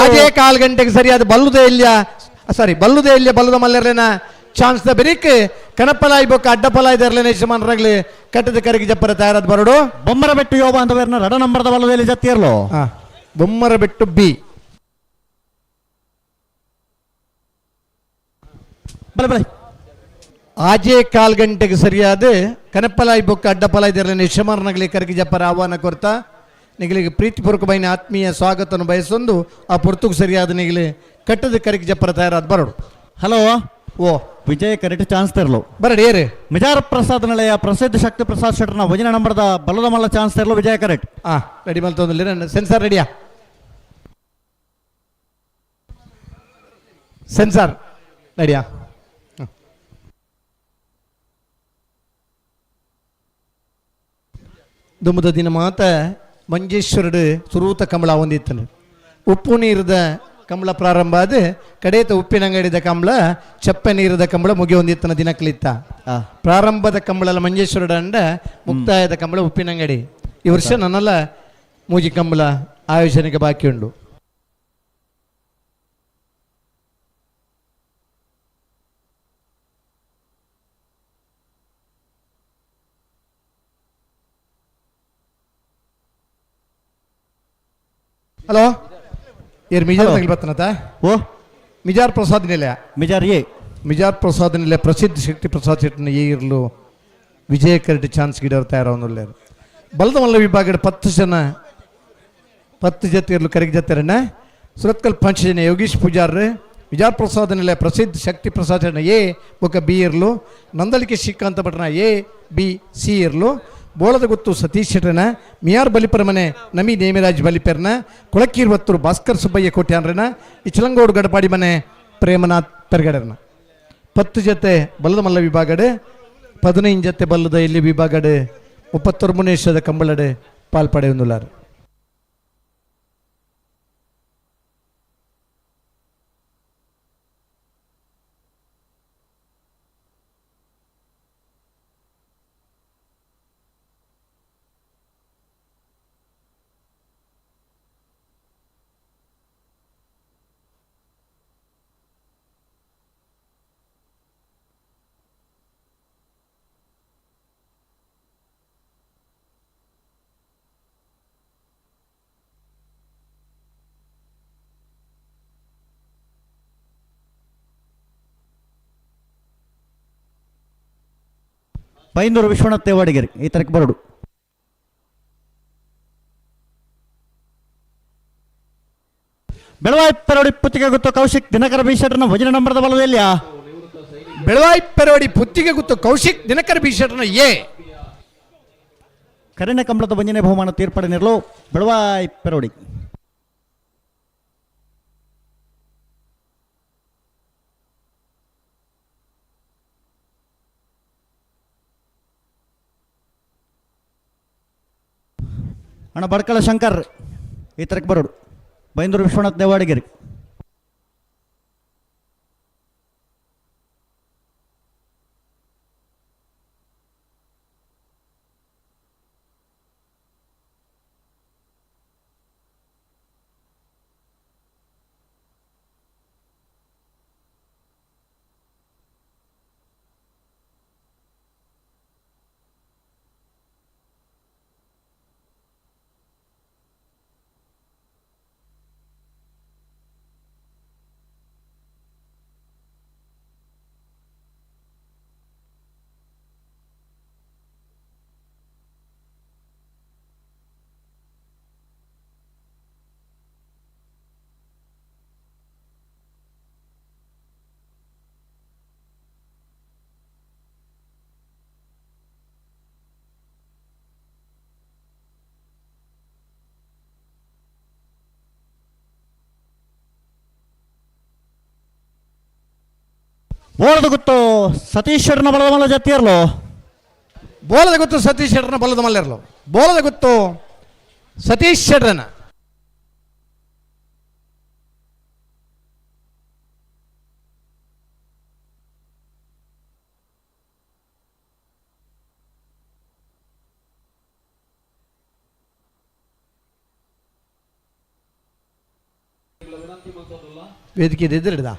ಅದೇ ಕಾಲು ಗಂಟೆಗೆ ಸರಿಯಾದ ಬಲ್ಲುದೇ ಇಲ್ಲ ಸಾರಿ ಬಲ್ಲುದೇ ಇಲ್ಲ ಬಲ್ಲದ ಮಲ್ಲರ್ಲೇನ ಚಾನ್ಸ್ the ಬೆರಿಕ್ ಕನಪಲಾಯ್ ಬೊಕ್ಕ ಅಡ್ಡಪಲಾಯ್ ಇರಲಿನ ಯಜಮಾನರಾಗಲಿ ಕಟ್ಟದ ಕರೆಗೆ ಜಪ್ಪರ ತಯಾರಾದ ಬರಡು. ಬೊಮ್ಮರ ಬೆಟ್ಟು ಯೋಬ ಅಂತ ರಡ ನಂಬರ್ದ ಬಲ್ಲದಲ್ಲಿ ಜತ್ತಿರ್ಲೋ. ಬೊಮ್ಮರ ಬೆಟ್ಟು ಬಿ. ಬಲೆ ಬಲೆ ಆಜೇ ಕಾಲು ಗಂಟೆಗೆ ಸರಿಯಾದ ಕನಪಲಾಯ್ ಬೊಕ್ಕ ಅಡ್ಡಪಲಾಯ್ ಇರಲಿನ ಯಜಮಾನರಾಗಲಿ ಕರೆಗೆ ಜಪ್ಪರ ಆಹ್ವಾನ ಕೊರ್ತಾ ನಿಗಲಿಗೆ ಪ್ರೀತಿಪೂರ್ವಕమైన ಆತ್ಮೀಯ ಸ್ವಾಗತವನ್ನು ಬಯಸೊಂದು ಆ ಪೊರ್ತುಗೆ ಸರಿಯಾದ ನಿಗಲಿ ಕಟ್ಟದ ಕರೆಗೆ ಜಪ್ಪರ ತಯಾರಾದ ಬರಡು. ಹಲೋ ಓ ವಿಜಯ ಕರೆಕ್ಟ್ ಚಾನ್ಸ್ ತರಲು ಬರಡಿ ಏರಿ ಮಿಜಾರ ಪ್ರಸಾದ್ ನಿಲಯ ಪ್ರಸಿದ್ಧ ಶಕ್ತಿ ಪ್ರಸಾದ್ ಶೆಟ್ಟರ್ನ ವಜನ ನಂಬರ್ದ ಬಲದ ಮಲ್ಲ ಚಾನ್ಸ್ ತರಲು ವಿಜಯ ಕರೆಕ್ಟ್. ರೆಡಿ ಮಲ್ತೊಂದಿಲ್ಲ ಸೆನ್ಸಾರ್ ರೆಡಿಯಾ? ಸೆನ್ಸಾರ್ ರೆಡಿಯಾ? ದುಮ್ಮದ ದಿನ ಮಾತ ಮಂಜೇಶ್ವರಡು ಸುರೂತ ಕಂಬಳ ಹೊಂದಿತ್ತನು. ಉಪ್ಪು ನೀರದ ಕಂಬಳ ಪ್ರಾರಂಭ ಆದ ಕಡೇತ ಉಪ್ಪಿನಂಗಡಿದ ಕಂಬಳ ಚಪ್ಪೆ ನೀರದ ಕಂಬಳ ಮುಗಿ ಹೊಂದಿತ್ತನ ದಿನಕ್ಲಿತ್ತ. ಪ್ರಾರಂಭದ ಕಂಬಳಲ್ಲ ಮಂಜೇಶ್ವರಡ ಅಂಡ ಮುಕ್ತಾಯದ ಕಂಬಳ ಉಪ್ಪಿನಂಗಡಿ. ಈ ವರ್ಷ ನನ್ನೆಲ್ಲ ಮೂಜಿ ಕಂಬಳ ಆಯೋಜನೆಗೆ ಬಾಕಿ ಉಂಡು. ಹಲೋ ಏರ್ ಮಿಜಾರ್ ಬತ್ತನತ? ಓ ಮಿಜಾರ್ ಪ್ರಸಾದ್ ನಿಲಯ. ಮಿಜಾರ್ ಎ. ಮಿಜಾರ್ ಪ್ರಸಾದ್ ನಿಲಯ ಪ್ರಸಿದ್ಧ ಶಕ್ತಿ ಪ್ರಸಾದ್ ಶೆಟ್ಟಿನ ಎ ಇರಲು ವಿಜಯ ಕರೆಟ್ ಚಾನ್ಸ್ ಗಿಡವರು ತಯಾರಾವನುಲ್ಲೇರು. ಬಲದ ಮಲ್ಲ ವಿಭಾಗದ 10 ಜನ 10 ಜೊತೆ ಇರಲು ಕರೆಗೆ ಜೊತೆರನ್ನ ಸುರತ್ಕಲ್ ಪಂಚಜನ ಯೋಗೀಶ್ ಪೂಜಾರ್ ವಿಜಾರ್ ಪ್ರಸಾದ್ ನಿಲಯ ಪ್ರಸಿದ್ಧ ಶಕ್ತಿ ಪ್ರಸಾದ್ ಶೆಟ್ಟನ ಎ ಬೊಕ್ಕ ಬಿ ಇರಲು ನಂದಳಿಕೆ ಶ್ರೀಕಾಂತ ಭಟ್ರನ ಎ ಬಿ ಸಿ ಇರಲು ಬೋಳದ ಗುತ್ತು ಸತೀಶ್ ಶೆಟ್ಟನ ಮಿಯಾರ್ ಬಲಿಪರ ಮನೆ ನಮಿ ನೇಮಿರಾಜ್ ಬಲಿಪೆರ್ನ ಕೊಳಕೀರ್ವತ್ತೂರು ಭಾಸ್ಕರ್ ಸುಬ್ಬಯ್ಯ ಕೋಟ್ಯಾನ್ರನ ಇಚಲಂಗೋಡು ಗಡಪಾಡಿ ಮನೆ ಪ್ರೇಮನಾಥ್ ಪೆರ್ಗಡರ್ನ. 10 ಜೊತೆ ಬಲ್ಲದ ಮಲ್ಲ ವಿಭಾಗಡೆ 15 ಜೊತೆ ಬಲ್ಲದ ಇಲ್ಲಿ ವಿಭಾಗಡೆ 39 ವರ್ಷದ ಕಂಬಳಡೆ ಪಾಲ್ಪಡೆಯುಂದುಲಾರು. ಬೈಂದೂರು ವಿಶ್ವನಾಥ್ ತೇವಾಡಿಗೆರೆ ಈ ತರಕ್ಕೆ ಬರಡು. ಬೆಳವಾಯಿ ಪೆರೋಡಿ ಪುತ್ತಿಗೆ ಗುತ್ತು ಕೌಶಿಕ್ ದಿನಕರ ಬಿ ಶೆಟ್ಟರ್ನ ವಜನ ನಂಬರದ ಬಲದಲ್ಲಿಯ. ಬೆಳವಾಯಿ ಪೆರೋಡಿ ಪುತ್ತಿಗೆ ಗುತ್ತು ಕೌಶಿಕ್ ದಿನಕರ ಬಿ ಶೆಟ್ಟರ್ನ ಎ. ಕರಿಣ ಕಂಬಳದ ವಂಜನೆ ಬಹುಮಾನ ತೀರ್ಪಡೆ ನೀಡಲು ಬೆಳವಾಯಿ ಪೆರೋಡಿ. ಅಣ್ಣ ಬಡ್ಕಳ ಶಂಕರ್ ಈ ತರಕ್ಕೆ ಬರೋಡು. ಬೈಂದೂರು ವಿಶ್ವನಾಥ್ ದೇವಾಡಿಗೆರೆ. ಬೋಲದ ಗುತ್ತು ಸತೀಶ್ವರನ ಬಲದ ಮಲ್ಲ ಜತ್ತಿಯರ್ಲು. ಬೋಲದ ಗುತ್ತು ಸತೀಶ್ ಶೆಟ್ಟರ್ನ ಬಲದ ಮಲ್ಲಿರ್ಲು. ಬೋಲದ ಗುತ್ತು ಸತೀಶ್ ಶೆಟ್ಟರ್ನ. ವೇದಿಕೆ ಎದುರಿಡ್ದ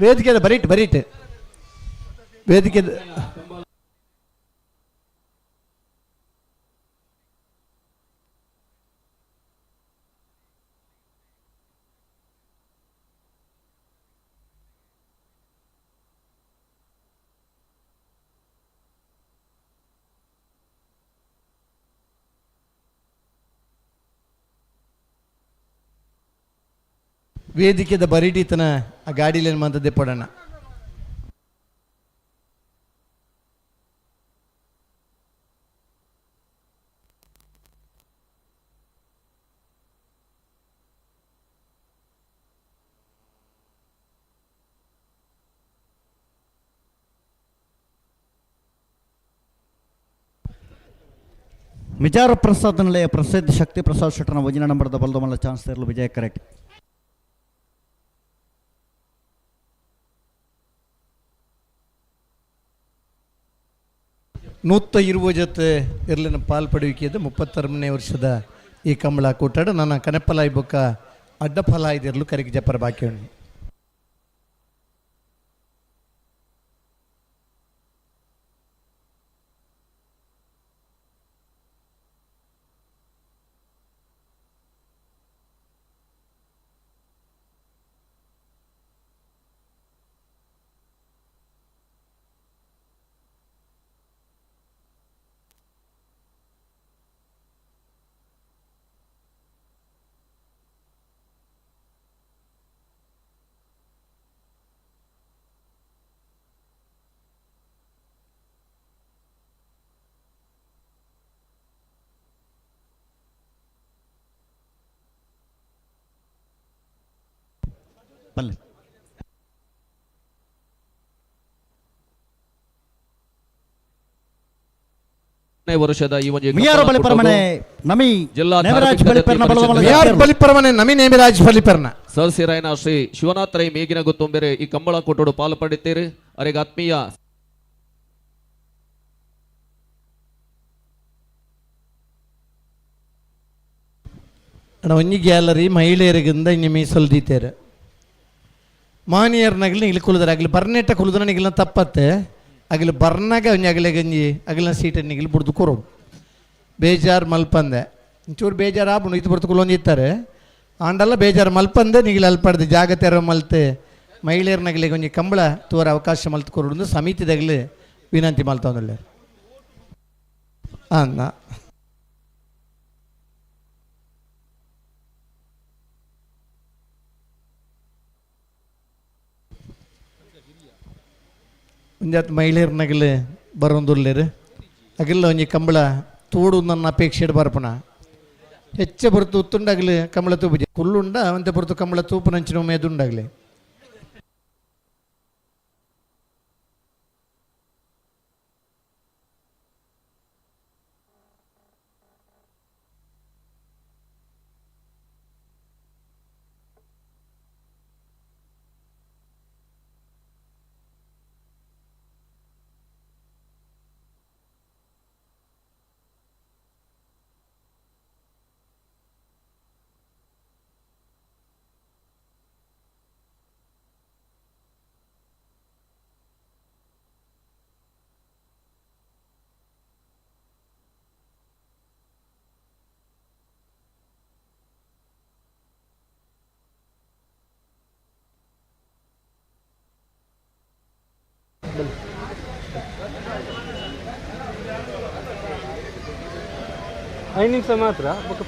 ವೇದಿಕೆ ಬರೀಟ್ ಬರೀಟ್ ವೇದಿಕೆ ವೇದಿಕೆದ ಬರೀಟಿತನ ಆ ಗಾಡಿಲಿ ಮಂತದ್ದೇ ಪಡೋಣ. ಮಿಜಾರ ಪ್ರಸಾದ್ ನಿಲಯ ಪ್ರಸಿದ್ಧ ಶಕ್ತಿ ಪ್ರಸಾದ್ ಶೆಟ್ಟರ್ನ ವಜಿನ ನಂಬರ್ದ ಬಲದ ಮಲ್ಲ ಚಾನ್ಸ್ ಇರಲು ವಿಜಯ ಕರೆಕ್ಟ್. ನೂತ್ತ ಇರುವ ಜೊತೆ ಇರ್ಲಿನ ಪಾಲ್ಪಡುವಿಕೆಯದು 36ನೇ ವರ್ಷದ ಈ ಕಂಬಳ ಕೂಟಾಡ ನನ್ನ ಕನೆಪ್ಪಲಾಯಿ ಬೊಕ್ಕ ಅಡ್ಡಫಲ ಇದಿರಲು ಕರಿಗೆ ಜಪರ ಬಾಕಿ ಉಂಟು. ಪಲ್ಲೆ. ವರ್ಷದ ಈ ಒಂಜಿ ಮಿಯಾರ ಬಲಿಪರಮನೆ ನಮಿ ಜಿಲ್ಲಾ ನೇಮರಾಜ್ ಬಲಿಪರ್ನ ಬಲದ ಮಿಯಾರ್ ಬಲಿಪರಮನೆ ನಮಿ ನೇಮಿರಾಜ್ ಬಲಿಪರ್ನ ಸದಸ್ಯರಾಯನ ಶ್ರೀ ಶಿವನಾಥ್ ರೈ ಮೇಗಿನ ಗೊತ್ತೊಂಬೆರೆ ಈ ಕಂಬಳ ಕೊಟ್ಟೋಡು ಪಾಲು ಪಡೆಯುತ್ತೀರಿ. ಅರೆಗೆ ಆತ್ಮೀಯ ಅಣ್ಣ ಒಂಜಿ ಗ್ಯಾಲರಿ ಮಹಿಳೆಯರಿಗಿಂದ ಇನ್ನು ಮೀಸಲು ದೀತೇರು ಮಾನಿಯರ್ನಗಲಿ ಇಲ್ಲಿ ಕುಲುದಾರ ಅಗಲಿ ಬರ್ನೇಟ ಕುಲುದನ ನಿಗಲ ತಪ್ಪತ್ತೆ ಅಗಲಿ ಬರ್ನಾಗ ಒಂಜಿ ಅಗಲೆ ಗಂಜಿ ಅಗಲಿನ ಸೀಟ್ ನಿಗಲಿ ಬುಡ್ದು ಕೊರೋಡು ಬೇಜಾರು ಮಲ್ಪಂದೆ ಒಂಚೂರು ಬೇಜಾರು ಆಪುಂಡು ಇತ್ತು ಬರ್ತು ಕುಲೊಂದಿತ್ತಾರೆ ಆಂಡಲ್ಲ ಬೇಜಾರು ಮಲ್ಪಂದೆ ನಿಗಲಿ ಅಲ್ಪಡ್ದು ಜಾಗ ತೆರ ಮಲ್ತೆ ಮಹಿಳೆಯರ್ನಗಲಿ ಒಂಜಿ ಕಂಬಳ ತೋರ ಅವಕಾಶ ಮಲ್ತು ಕೊರೋಡು ಸಮಿತಿದಾಗಲಿ ವಿನಂತಿ ಮಲ್ತೊಂದುಳ್ಳೆ ಅನ್ನ ಒಂಜಾತ್ ಮಹಿಳೆಯರ್ನಗಲೆ ಬರೋಂದುರ್ಲೇರು ಅಗಿಲ್ಲ ಒಂಜಿ ಕಂಬಳ ತೋಡು ನನ್ನ ಅಪೇಕ್ಷೆ ಬರ್ಪಣ ಹೆಚ್ಚ ಬರುತ್ತು ಉತ್ತುಂಡಾಗಲಿ ಕಂಬಳ ತೂಪು ಕುಲ್ಲುಂಡ ಅಂತೆ ಬರುತ್ತು ಕಂಬಳ ತೂಪು ನಂಚಿನ ಮೇದುಂಡಾಗಲಿ. ಐದು ನಿಮಿಷ ಮಾತ್ರ ಬೊಕ್ಕ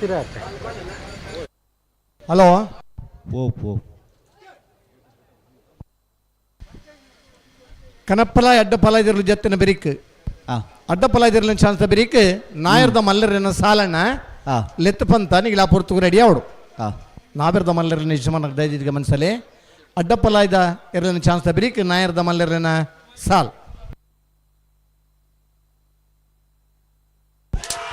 ಹಲೋ ಓ ಓ ಕನಪ್ಪಲ ಅಡ್ಡಪಲ ಇದಿರಲು ಜತ್ತಿನ ಬೆರಿಕ್ ಅಡ್ಡಪಲ ಇದಿರಲು ಚಾನ್ಸ್ ಬೆರಿಕ್ ನಾಯರ್ದ ಮಲ್ಲರನ್ನ ಸಾಲಣ್ಣ ಲೆತ್ತು ಪಂತ ನಿಗಿಲ ಪೊರ್ತುಗು ರೆಡಿ ಅವಡು ನಾಬೆರ್ದ ಮಲ್ಲರ ನಿಜಮಾನ ದಯದಿದ್ಗ ಮನಸಲೆ ಅಡ್ಡಪಲ ಇದ ಇರಲಿನ ಚಾನ್ಸ್ ಬೆರಿಕ್ ನಾಯರ್ದ ಮಲ್ಲರನ್ನ ಸಾಲ್.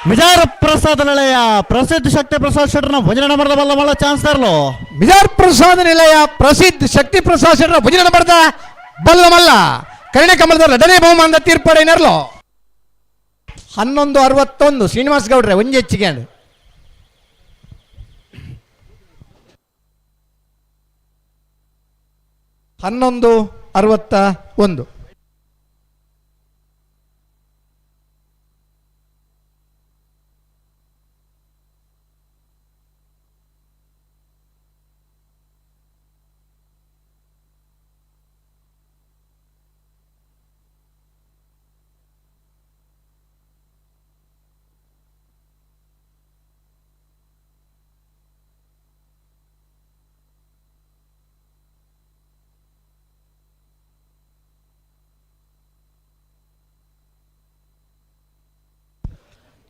ಮಿಜಾರ್ ಪ್ರಸಾದ್ ನಿಲಯ ಪ್ರಸಿದ್ಧ ಶಕ್ತಿ ಪ್ರಸಾದ್ ಶೆಟ್ಟರ್ನ ಭಜನೆ ನಂಬರ್ದ ಬಲ್ಲ ಮಲ್ಲ ಚಾನ್ಸ್ ತರಲು. ಮಿಜಾರ್ ಪ್ರಸಾದ್ ನಿಲಯ ಪ್ರಸಿದ್ಧ ಶಕ್ತಿ ಪ್ರಸಾದ್ ಶೆಟ್ಟರ್ನ ಭಜನೆ ನಂಬರ್ದ ಬಲ್ಲ ಮಲ್ಲ ಕರಿಣೆ ಕಮಲದ ಎರಡನೇ ಬಹುಮಾನದ ತೀರ್ಪಡೆನರ್ಲು 11:61 ಶ್ರೀನಿವಾಸ್ ಗೌಡ್ರೆ ಒಂಜಿ ಹೆಚ್ಚಿಗೆ 11:61.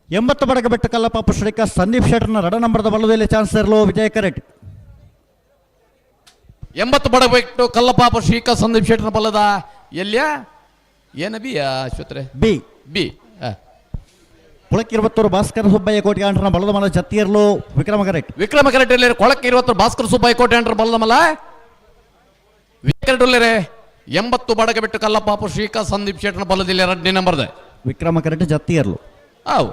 80 ಬಡಗ ಬೆಟ್ಟ ಕಲ್ಲಪಾಪ ಶ್ರೀಕ ಸಂದೀಪ್ ಶೆಟ್ಟರ್ನ ರಡ ನಂಬರ್ದ ಬಲ್ಲದಲ್ಲಿ ಚಾನ್ಸ್ ಇರಲು ವಿಜಯ ಕರೆಕ್ಟ್. 80 ಬಡಗ ಬೆಟ್ಟು ಕಲ್ಲಪಾಪ ಶ್ರೀಕ ಸಂದೀಪ್ ಶೆಟ್ಟರ್ನ ಬಲ್ಲದ ಎಲ್ಲಿಯ ಏನ ಬಿ ಅಶ್ವತ್ರೆ ಬಿ ಬಿ ಕೊಳಕ್ಕೆ 20 ಭಾಸ್ಕರ ಸುಬ್ಬಯ್ಯ ಕೋಟೆ ಅಂಟ್ರನ ಬಲದ ಮಲ ಜತ್ತಿಯರ್ಲು ವಿಕ್ರಮ ಕರೆಕ್ಟ್. ವಿಕ್ರಮ ಕರೆಕ್ಟ್ ಇರಲಿ. ಕೊಳಕ್ಕೆ 20 ಭಾಸ್ಕರ ಸುಬ್ಬಯ್ಯ ಕೋಟೆ ಅಂಟ್ರ ಬಲದ ಮಲ ವಿಕ್ರಮ 80 ಬಡಗ ಬೆಟ್ಟು ಕಲ್ಲಪಾಪ ಶ್ರೀಕ ಸಂದೀಪ್ ಶೆಟ್ಟರ್ನ ಬಲದಿಲ್ಲ 2ನೇ ನಂಬರ್ದ ವಿಕ್ರಮ ಕರೆಕ್ಟ್ ಜತ್ತಿಯರ್ಲು. ಆವು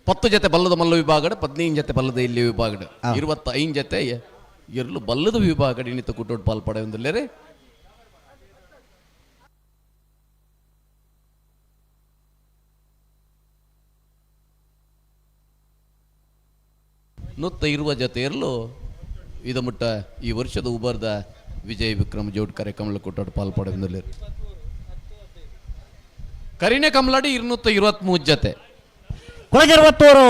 10 ಜೊತೆ ಬಲ್ಲದ ಮಲ್ಲ ವಿಭಾಗಡ 15 ಜೊತೆ ಬಲ್ಲದ ಇಲ್ಲಿ ವಿಭಾಗಡ 25 ಜೊತೆ ಎರಲು ಬಲ್ಲದ ವಿಭಾಗಡ ಇನ್ನಿತ ಕುಟ್ಟೋಡು ಪಾಲ್ ಪಡೆಯೊಂದಿಲ್ಲರೆ. 120 ಜೊತೆ ಇರಲು ಇದು ಮುಟ್ಟ ಈ ವರ್ಷದ ಉಬರ್ದ ವಿಜಯ ವಿಕ್ರಮ ಜೋಡ್ ಕಾರ್ಯಕ್ರಮ ಕೊಟ್ಟಾಡು ಪಾಲ್ ಪಡೆಯೊಂದಿಲ್ಲ. ಕರಿಣೆ ಕಮಲಾಡಿ 223 ಜೊತೆ. ಕೊಳಗೆ 20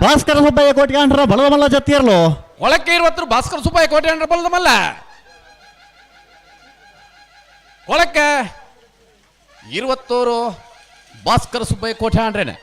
ಭಾಸ್ಕರ ಸುಬ್ಬಯ್ಯ ಕೋಟೆ ಅಂಡ್ರ ಬಲದ ಮಲ್ಲ ಜತ್ತಿಯರ್ಲು. ಕೊಳಕ್ಕೆ 20 ಭಾಸ್ಕರ ಸುಬ್ಬಯ್ಯ ಕೋಟೆ ಅಂಡ್ರ ಬಲದ ಮಲ್ಲ. ಕೊಳಕ್ಕೆ 21 ಭಾಸ್ಕರ ಸುಬ್ಬಯ್ಯ ಕೋಟೆ ಆಂಡ್ರೇನೆ.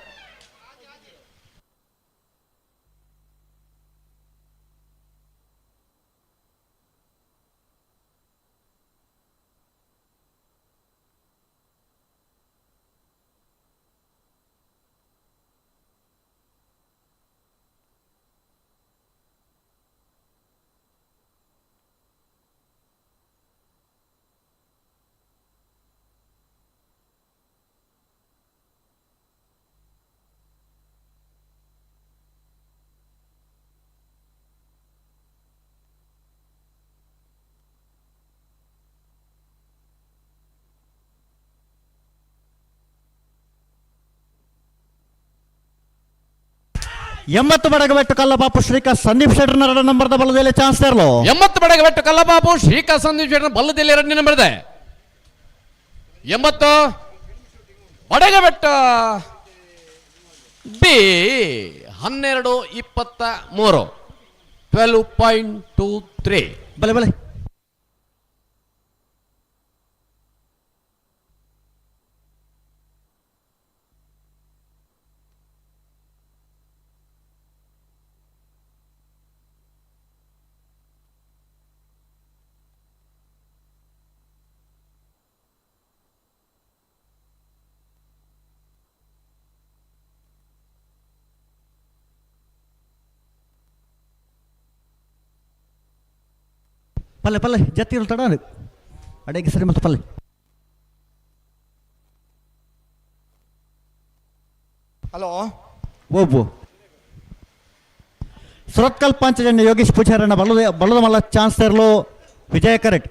80 ಬಡಗಬೆಟ್ಟು ಕಲ್ಲಬಾಪು ಶ್ರೀಕಾ ಸಂದೀಪ್ ಶೆಟ್ಟರ್ನ 2 ನಂಬರ್ದ ಬಲದಲ್ಲಿ ಚಾನ್ಸ್ ತರಲು. 80 ಬಡಗಬೆಟ್ಟು ಕಲ್ಲಬಾಪು ಶ್ರೀಕಾ ಸಂದೀಪ್ ಶೆಟ್ಟರ್ನ ಬಲದಲ್ಲಿ 2ನೇ ನಂಬರ್ ಇದೆ. 80 ಬಡಗಬೆಟ್ಟ ಬಿ 12:23 12.23. ಬಲೆ ಬಲೆ ಪಲ್ಲೆ ಪಲ್ಲೆ ಜತ್ತಿರು ತಡ ಅಡೆಗೆ ಸರಿ ಮತ್ತು ಪಲ್ಲೆ. ಹಲೋ ಒಬ್ಬು ಸುರತ್ಕಲ್ ಪಾಂಚಜನ್ಯ ಯೋಗೇಶ್ ಪೂಜಾರನ್ನ ಬಲದ ಬಲದ ಮಲ್ಲ ಚಾನ್ಸ್ ತರಲು ವಿಜಯ ಕರೆಕ್ಟ್.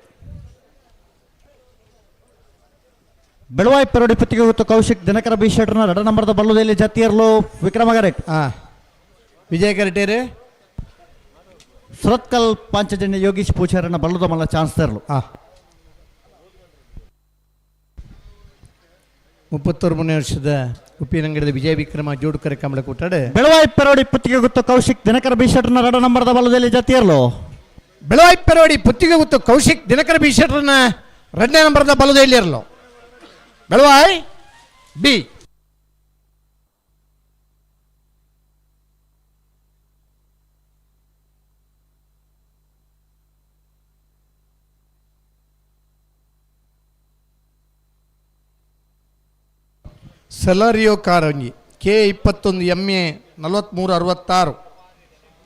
ಬೆಳವಾಯಿ ಪೆರೋಡಿ ಪುತ್ತಿಗೆ ಗೊತ್ತು ಕೌಶಿಕ್ ದಿನಕರ ಬಿ ಶೆಟ್ಟರ್ನ 2 ನಂಬರ್ದ ಬಲ್ಲದಲ್ಲಿ ಜತ್ತಿಯರ್ಲು ವಿಕ್ರಮ ಕರೆಕ್ಟ್. ವಿಜಯ ಕರೆಕ್ಟೇರು. ಸುರತ್ಕಲ್ ಪಾಂಚಜನ್ಯ ಯೋಗೀಶ್ ಪೂಜಾರನ್ನ ಬಲ್ಲದ ಮಲ್ಲ ಚಾನ್ಸ್ ತರಲು. 33ನೇ ವರ್ಷದ ಉಪ್ಪಿನಂಗಡಿದ ವಿಜಯ ವಿಕ್ರಮ ಜೋಡುಕರೆ ಕಮಲ ಕೂಟಾಡೆ. ಬೆಳವಾಯಿ ಪೆರೋಡಿ ಪುತ್ತಿಗೆ ಗುತ್ತು ಕೌಶಿಕ್ ದಿನಕರ ಬಿ ಶೆಟ್ಟರ್ನ 2 ನಂಬರ್ದ ಬಲದಲ್ಲಿ ಜತಿಯರ್ಲು. ಬೆಳವಾಯಿ ಪೆರೋಡಿ ಪುತ್ತಿಗೆ ಗುತ್ತು ಕೌಶಿಕ್ ದಿನಕರ ಬಿ ಶೆಟ್ಟರ್ನ 2ನೇ ನಂಬರ್ದ ಬಲದಲ್ಲಿ ಇರಲು. ಬೆಳವಾಯಿ ಬಿ. ಸೆಲಾರಿಯೋ ಕಾರ್ ಒಂಜಿ ಕೆ 21 MA 4366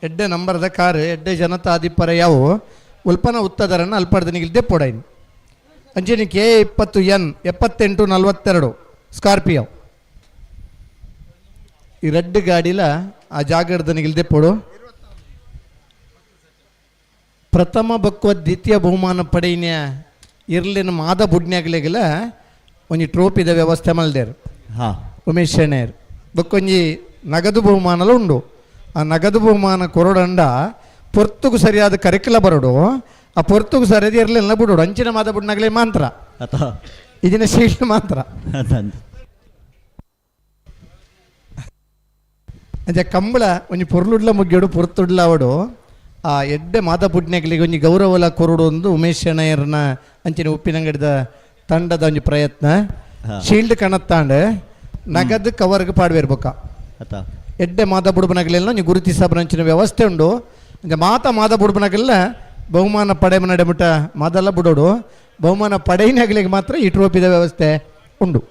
ಎಡ್ಡೆ ನಂಬರ್ದ ಕಾರ್ ಎಡ್ಡೆ ಜನತಾ ಅಧಿಪರ ಯಾವು ಉಲ್ಪನ ಉತ್ತದರನ್ನು ಅಲ್ಪಡ್ದನಿಗಿಲ್ದೆ ಪೊಡೈನ್. ಅಂಚನೆ ಕೆ 20 N 7842 Scorpio ಈ ರೆಡ್ ಗಾಡಿಲ ಆ ಜಾಗರ್ದನಿಗಿಲ್ದೆ ಪೊಡು. ಪ್ರಥಮ ಬಕ್ಕುವ ದ್ವಿತೀಯ ಬಹುಮಾನ ಪಡೆಯಿನ ಇರ್ಲಿನ ಮಾದ ಬುಡ್ನ್ಯಾಗ್ಲೆಗಿಲ್ಲ ಒಂಜಿ ಟ್ರೋಫಿದ ವ್ಯವಸ್ಥೆ ಮಲ್ದೇರು. ಉಮೇಶ್ ಶೆಣೇರ್ ಬೊಕ್ಕೊಂಜಿ ನಗದು ಬಹುಮಾನಲ ಉಂಡು. ಆ ನಗದು ಬಹುಮಾನ ಕೊರಡಂಡ ಪೊರ್ತುಗು ಸರಿಯಾದ ಕರಿಕಲ ಬರೋಡು, ಆ ಪೊರ್ತುಗು ಸರಿಯಾದ ಇರಲಿಲ್ಲ ಬಿಡೋಡು. ಅಂಚಿನ ಮಾದ ಬುಡ್ನಾಗಲೇ ಮಾತ್ರ ಇದಿನ ಶೀಟ್ ಮಾತ್ರ. ಅಂಚ ಕಂಬಳ ಒಂಜಿ ಪೊರ್ಲುಡ್ಲ ಮುಗ್ಯೋಡು ಪೊರ್ತುಡ್ಲ ಅವಡು ಆ ಎಡ್ಡೆ ಮಾದ ಬುಡ್ನೆಗಳಿಗೆ ಒಂಜಿ ಗೌರವಲ ಕೊರಡು ಒಂದು ಉಮೇಶ್ ಶೆಣೈರ್ನ ಅಂಚಿನ ಉಪ್ಪಿನಂಗಡಿದ ತಂಡದ ಒಂಜಿ ಪ್ರಯತ್ನ. ಶೀಲ್ಡ್ ಕಣತ್ತಾಂಡೆ ನಗದು ಕವರ್ಗೆ ಪಾಡ್ವೇರು ಬೊಕ್ಕ ಎಡ್ಡೆ ಮಾದ ಬುಡುಬನಗಲೆಲ್ಲ ಒಂಜಿ ಗುರುತಿಸಬರಂಚಿನ ವ್ಯವಸ್ಥೆ ಉಂಡು. ಅಂಚ ಮಾತ ಮಾದ ಬುಡುಬನಗಲ್ಲ ಬಹುಮಾನ ಪಡೆ ನಡೆಮುಟ್ಟ ಮಾದಲ್ಲ ಬುಡೋಡು, ಬಹುಮಾನ ಪಡೆಯಿನಗಲಿಗೆ ಮಾತ್ರ ಈ ಟ್ರೋಫಿದ ವ್ಯವಸ್ಥೆ ಉಂಡು.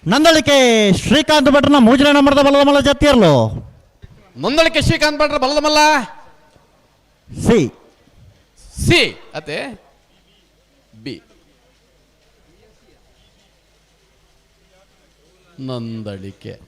ನಂದಳಿಕೆ ಶ್ರೀಕಾಂತ್ ಭಟ್ರನ ಮೂಜನ ನಂಬರ್ದ ಬಲದ ಮಲ್ಲ ಜತ್ತಿಯರ್ಲು. ನಂದಳಿಕೆ ಶ್ರೀಕಾಂತ್ ಭಟ್ರ ಬಲದ ಮಲ್ಲ ಸಿ ಸಿ ಅತೆ B. Nandalike.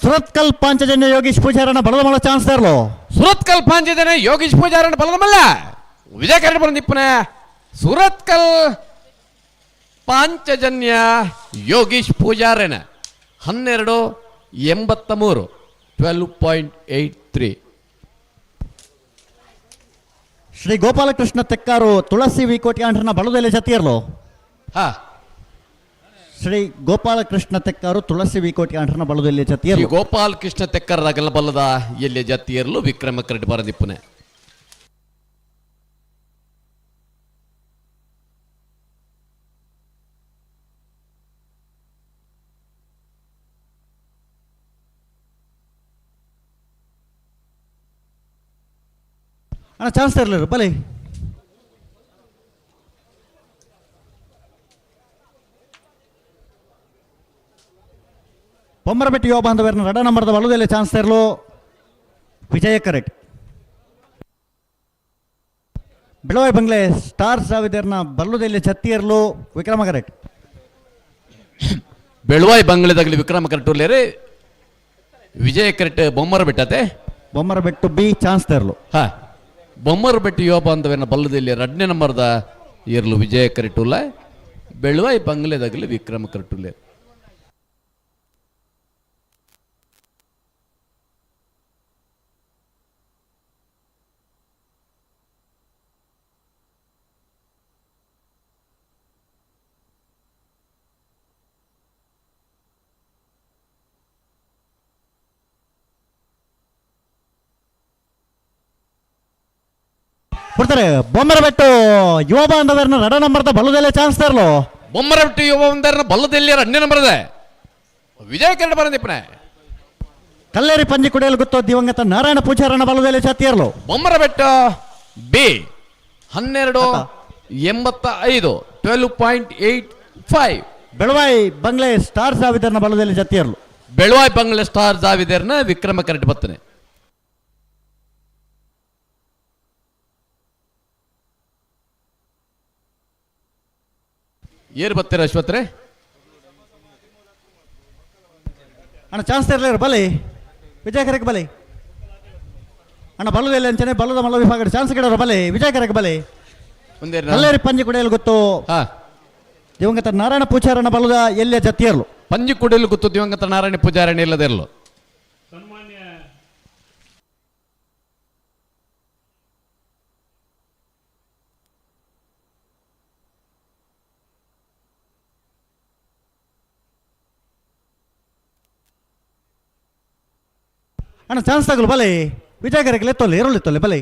Surathkal Panchajanya Yogish ಪೂಜಾರನ ಬಲದ ಮಲ್ಲ ಚಾನ್ಸ್ ತರಲು. ಸುರತ್ಕಲ್ ಪಾಂಚಜನ್ಯ ಯೋಗೀಶ್ ಪೂಜಾರನ ಬಲದ ಮಲ್ಲ ವಿಜಯ ಕರಡ ಬಂದಿಪ್ಪನೆ. ಸುರತ್ಕಲ್ ಪಾಂಚಜನ್ಯ ಯೋಗೀಶ್ ಪೂಜಾರನ 12.83 12.83. ಶ್ರೀ ಗೋಪಾಲಕೃಷ್ಣ ತೆಕ್ಕಾರು ತುಳಸಿ ವಿಕೋಟಿ ಆಂಡ್ರನ ಬಲದಲ್ಲೇ ಜತಿಯರ್ಲು. ಹಾ, ಶ್ರೀ ಗೋಪಾಲಕೃಷ್ಣ ತೆಕ್ಕಾರು ತುಳಸಿ ವಿಕೋಟಿ ಆಂಡ್ರನ ಬಲದಲ್ಲಿ ಜತಿಯರ್ಲು. ಶ್ರೀ ಗೋಪಾಲಕೃಷ್ಣ ತೆಕ್ಕರದಾಗಲ್ಲ ಬಲ್ಲದ ಎಲ್ಲಿ ಜತಿಯರ್ಲು ವಿಕ್ರಮ ಕರಡಿ ಬರದಿಪ್ಪನೆ. ಅಣ್ಣ ಚಾನ್ಸ್ ತರಲಿರು ಬಲಿ. ಬೊಮ್ಮರಬೆಟ್ಟಿ ಯುವ ಬಾಂಧವರನ್ನ ರಡ ನಂಬರ್ದ ಬಲದಲ್ಲಿ ಚಾನ್ಸ್ ತರಲು ವಿಜಯ ಕರೆಕ್ಟ್. ಬೆಳವಾಯಿ ಬಂಗ್ಲೆ ಸ್ಟಾರ್ ಸಾವಿದರ್ನ ಬಲ್ಲುದಲ್ಲಿ ಛತ್ತಿಯರ್ಲು ವಿಕ್ರಮ ಕರೆಕ್ಟ್. ಬೆಳವಾಯಿ ಬಂಗ್ಲೆದಾಗಲಿ ವಿಕ್ರಮ ಕರೆಕ್ಟ್ ಉಲ್ಲೇರಿ ವಿಜಯ ಕರೆಕ್ಟ್ ಬೊಮ್ಮರ ಬೆಟ್ಟತೆ. ಬೊಮ್ಮರಬೆಟ್ಟು ಬಿ ಚಾನ್ಸ್ ತರಲು. ಹಾ, ಬೊಮ್ಮರಬೆಟ್ಟು ಯುವ ಬಾಂಧವರನ್ನ ಬಲ್ಲದಲ್ಲಿ 2ನೇ ನಂಬರ್ದ ಇರಲು ವಿಜಯ ಕರೆಕ್ಟ್ ಉಲ್ಲ. ಬೆಳವಾಯಿ ಬಂಗ್ಲೆದಾಗಲಿ ವಿಕ್ರಮ ಕರೆಕ್ಟ್ ಉಲ್ಲೇರಿ. ಕೊಡ್ತಾರೆ ಬೊಮ್ಮರಬೆಟ್ಟು ಯುವ ಬಾಂಧವರನ್ನ ರಡ ನಂಬರ್ದ ಬಲ್ಲದಲ್ಲೇ ಚಾನ್ಸ್ ತರಲು. ಬೊಮ್ಮರಬೆಟ್ಟು ಯುವ ಬಾಂಧವರನ್ನ ಬಲ್ಲದಲ್ಲಿ 2ನೇ ನಂಬರ್ದೆ ವಿಜಯ ಕನ್ನಡ ಬರಂದಿಪ್ಪನೆ. ಕಲ್ಲೇರಿ ಪಂಜಿ ಕುಡಿಯಲು ಗೊತ್ತೋ ದಿವಂಗತ Narayana ಪೂಜಾರನ ಬಲ್ಲದಲ್ಲೇ ಛಾತಿಯರ್ಲು. Bommarabettu B 12.85 12.85. Belvai bungalow star ಸಾವಿದರ್ನ ಬಲ್ಲದಲ್ಲಿ ಜತಿಯರ್ಲು. Belvai bungalow star ಜಾವಿದರ್ನ Vikrama correct ಬತ್ತನೆ. ಏರ್ ಬತ್ತೀರ ಅಶ್ವತ್ರೆ? ಅಣ್ಣ ಚಾನ್ಸ್ ತರಲಿರ ಬಲಿ ವಿಜಯಕರಕ್ಕೆ ಬಲಿ. ಅಣ್ಣ ಬಲ್ಲದಲ್ಲಿ ಅಂಚನೆ ಬಲ್ಲದ ಮಲ್ಲ ವಿಭಾಗ ಚಾನ್ಸ್ ಗಿಡೋರು ಬಲಿ ವಿಜಯಕರಕ್ಕೆ ಬಲಿ. ಕಲ್ಲೇರಿ ಪಂಜಿ ಕುಡಿಯಲು ಗೊತ್ತು ದಿವಂಗತ ನಾರಾಯಣ ಪೂಜಾರನ ಬಲ್ಲದ ಎಲ್ಲಿಯ ಜತಿಯರ್ಲು. ಪಂಜಿ ಕುಡಿಯಲು ಗೊತ್ತು ದಿವಂಗತ ನಾರಾಯಣ ಪೂಜಾರಣ ಇಲ್ಲದಿರಲು. ಅಣ್ಣ ಚಾನ್ಸ್ ತಗಲು ಬಲೆ ವಿಜಯಕರಕ್ಕೆ ಲೆತ್ತೊಲ್ಲೆ ಎರಳೆತ್ತೊಲ್ಲೆ ಬಲೆ.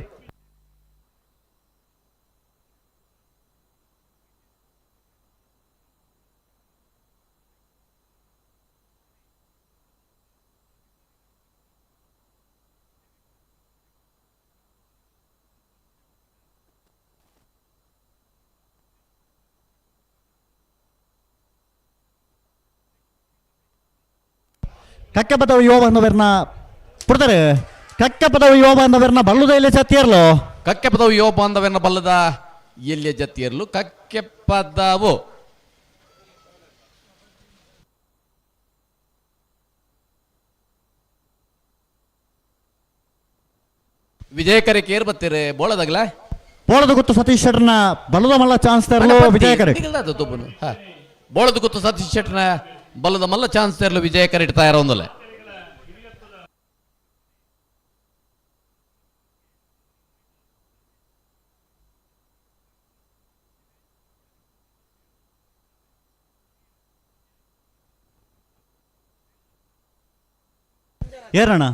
ಕಕ್ಕಪದವು ಯುವ ಬಾಂಧವರನ್ನ ಕೊಡ್ತಾರೆ. ಕಕ್ಕಪದವು ಯುವ ಬಾಂಧವರನ್ನ ಬಲ್ಲದ ಎಲ್ಲಿ ಜತಿಯರ್ಲು. ಕಕ್ಕೆಪದವು ಯುವ ಬಾಂಧವರನ್ನ ಬಲ್ಲದ ಎಲ್ಲಿಯ ಜತಿಯರ್ಲು ಕಕ್ಕೆಪದವು. ವಿಜಯಕರೆ ಕೇರ್ ಬತ್ತೀರಿ ಬೋಳದಾಗಲ ಬೋಳದ ಗೊತ್ತು ಸತೀಶ್ ಶೆಟ್ಟರ್ನ ಬಲ್ಲದ ಮಲ್ಲ ಚಾನ್ಸ್ ತರಲು ವಿಜಯಕರೆ. ಬೋಳದ ಗುತ್ತು ಸತೀಶ್ ಶೆಟ್ಟನ ಬಲ್ಲದ ಮಲ್ಲ ಚಾನ್ಸ್ ತೇರ್ಲು ವಿಜಯ ಕರೆಟ್ ತಯಾರೊಂದಲೆ. ಏರಣ್ಣ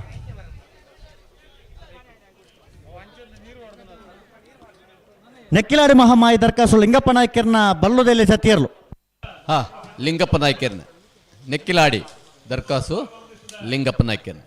ನೆಕ್ಕಿಲಾಡಿ ಮಹಾಮಾಯಿ ದರ್ಕಾಸು ಲಿಂಗಪ್ಪ ನಾಯ್ಕರ್ನ ಬಲ್ಲುದೆಲೆ ಜತಿಯರ್ಲು. ಹಾ, ಲಿಂಗಪ್ಪ ನಾಯ್ಕರ್ನ ನೆಕ್ಕಿಲಾಡಿ ದರ್ಕಾಸು ಲಿಂಗಪ್ಪ ನಾಯ್ಕರ್ನ.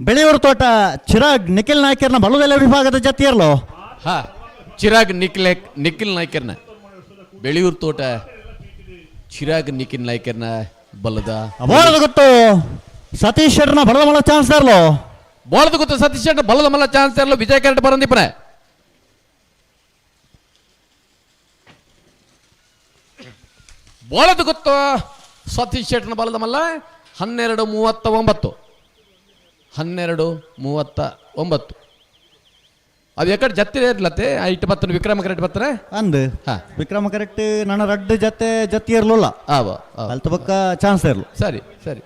ಬೆಳೆಯೂರು ತೋಟ ಚಿರಾಗ್ ನಿಖಿಲ್ ನಾಯ್ಕರ್ನ ಬಲುದೆಲೆ ವಿಭಾಗದ ಜತಿಯರ್ಲು. ಹಾ, ಚಿರಾಗ್ ನಿಖಿಲ್ ನಾಯ್ಕರ್ನ ಬೆಳೆಯೂರು ತೋಟ ಚಿರಾಗ್ ನಿಖಿಲ್ ನಾಯ್ಕರ್ನ ಬಲದ ಬೋಳದ ಗೊತ್ತು ಸತೀಶ್ ಶೆಟ್ಟರ್ನ ಬಲದ ಮಲ್ಲ ಚಾನ್ಸ್ ತರಲು. ಬೋಳದ ಗೊತ್ತು ಸತೀಶ್ ಶೆಟ್ಟರ್ ಬಲದ ಮಲ್ಲ ಚಾನ್ಸ್ ತರಲು ವಿಜಯ ಕರೆಟ್ ಬರಂದಿಪ್ಪನೆ. ಬೋಳದ ಗೊತ್ತು ಸತೀಶ್ ಶೆಟ್ಟರ್ನ ಬಲದ ಮಲ್ಲ 12:39. 12:39. ಅದು ಎಕಡೆ ಜತ್ತೆ ಇರ್ಲತ್ತೆ ಇಟ್ಟು ಬತ್ತನ ವಿಕ್ರಮ ಕರೆಕ್ಟ್ ಬತ್ತನೆ ಅಂದ್ ವಿಕ್ರಮ ಕರೆಕ್ಟ್ ನನ್ನ ರಡ್ಡು ಜತೆ ಜತ್ತಿ ಇರ್ಲಿಲ್ಲ ಅಲ್ತ ಬಕ್ಕ ಚಾನ್ಸ್ ಇರ್ಲು. ಸರಿ ಸರಿ.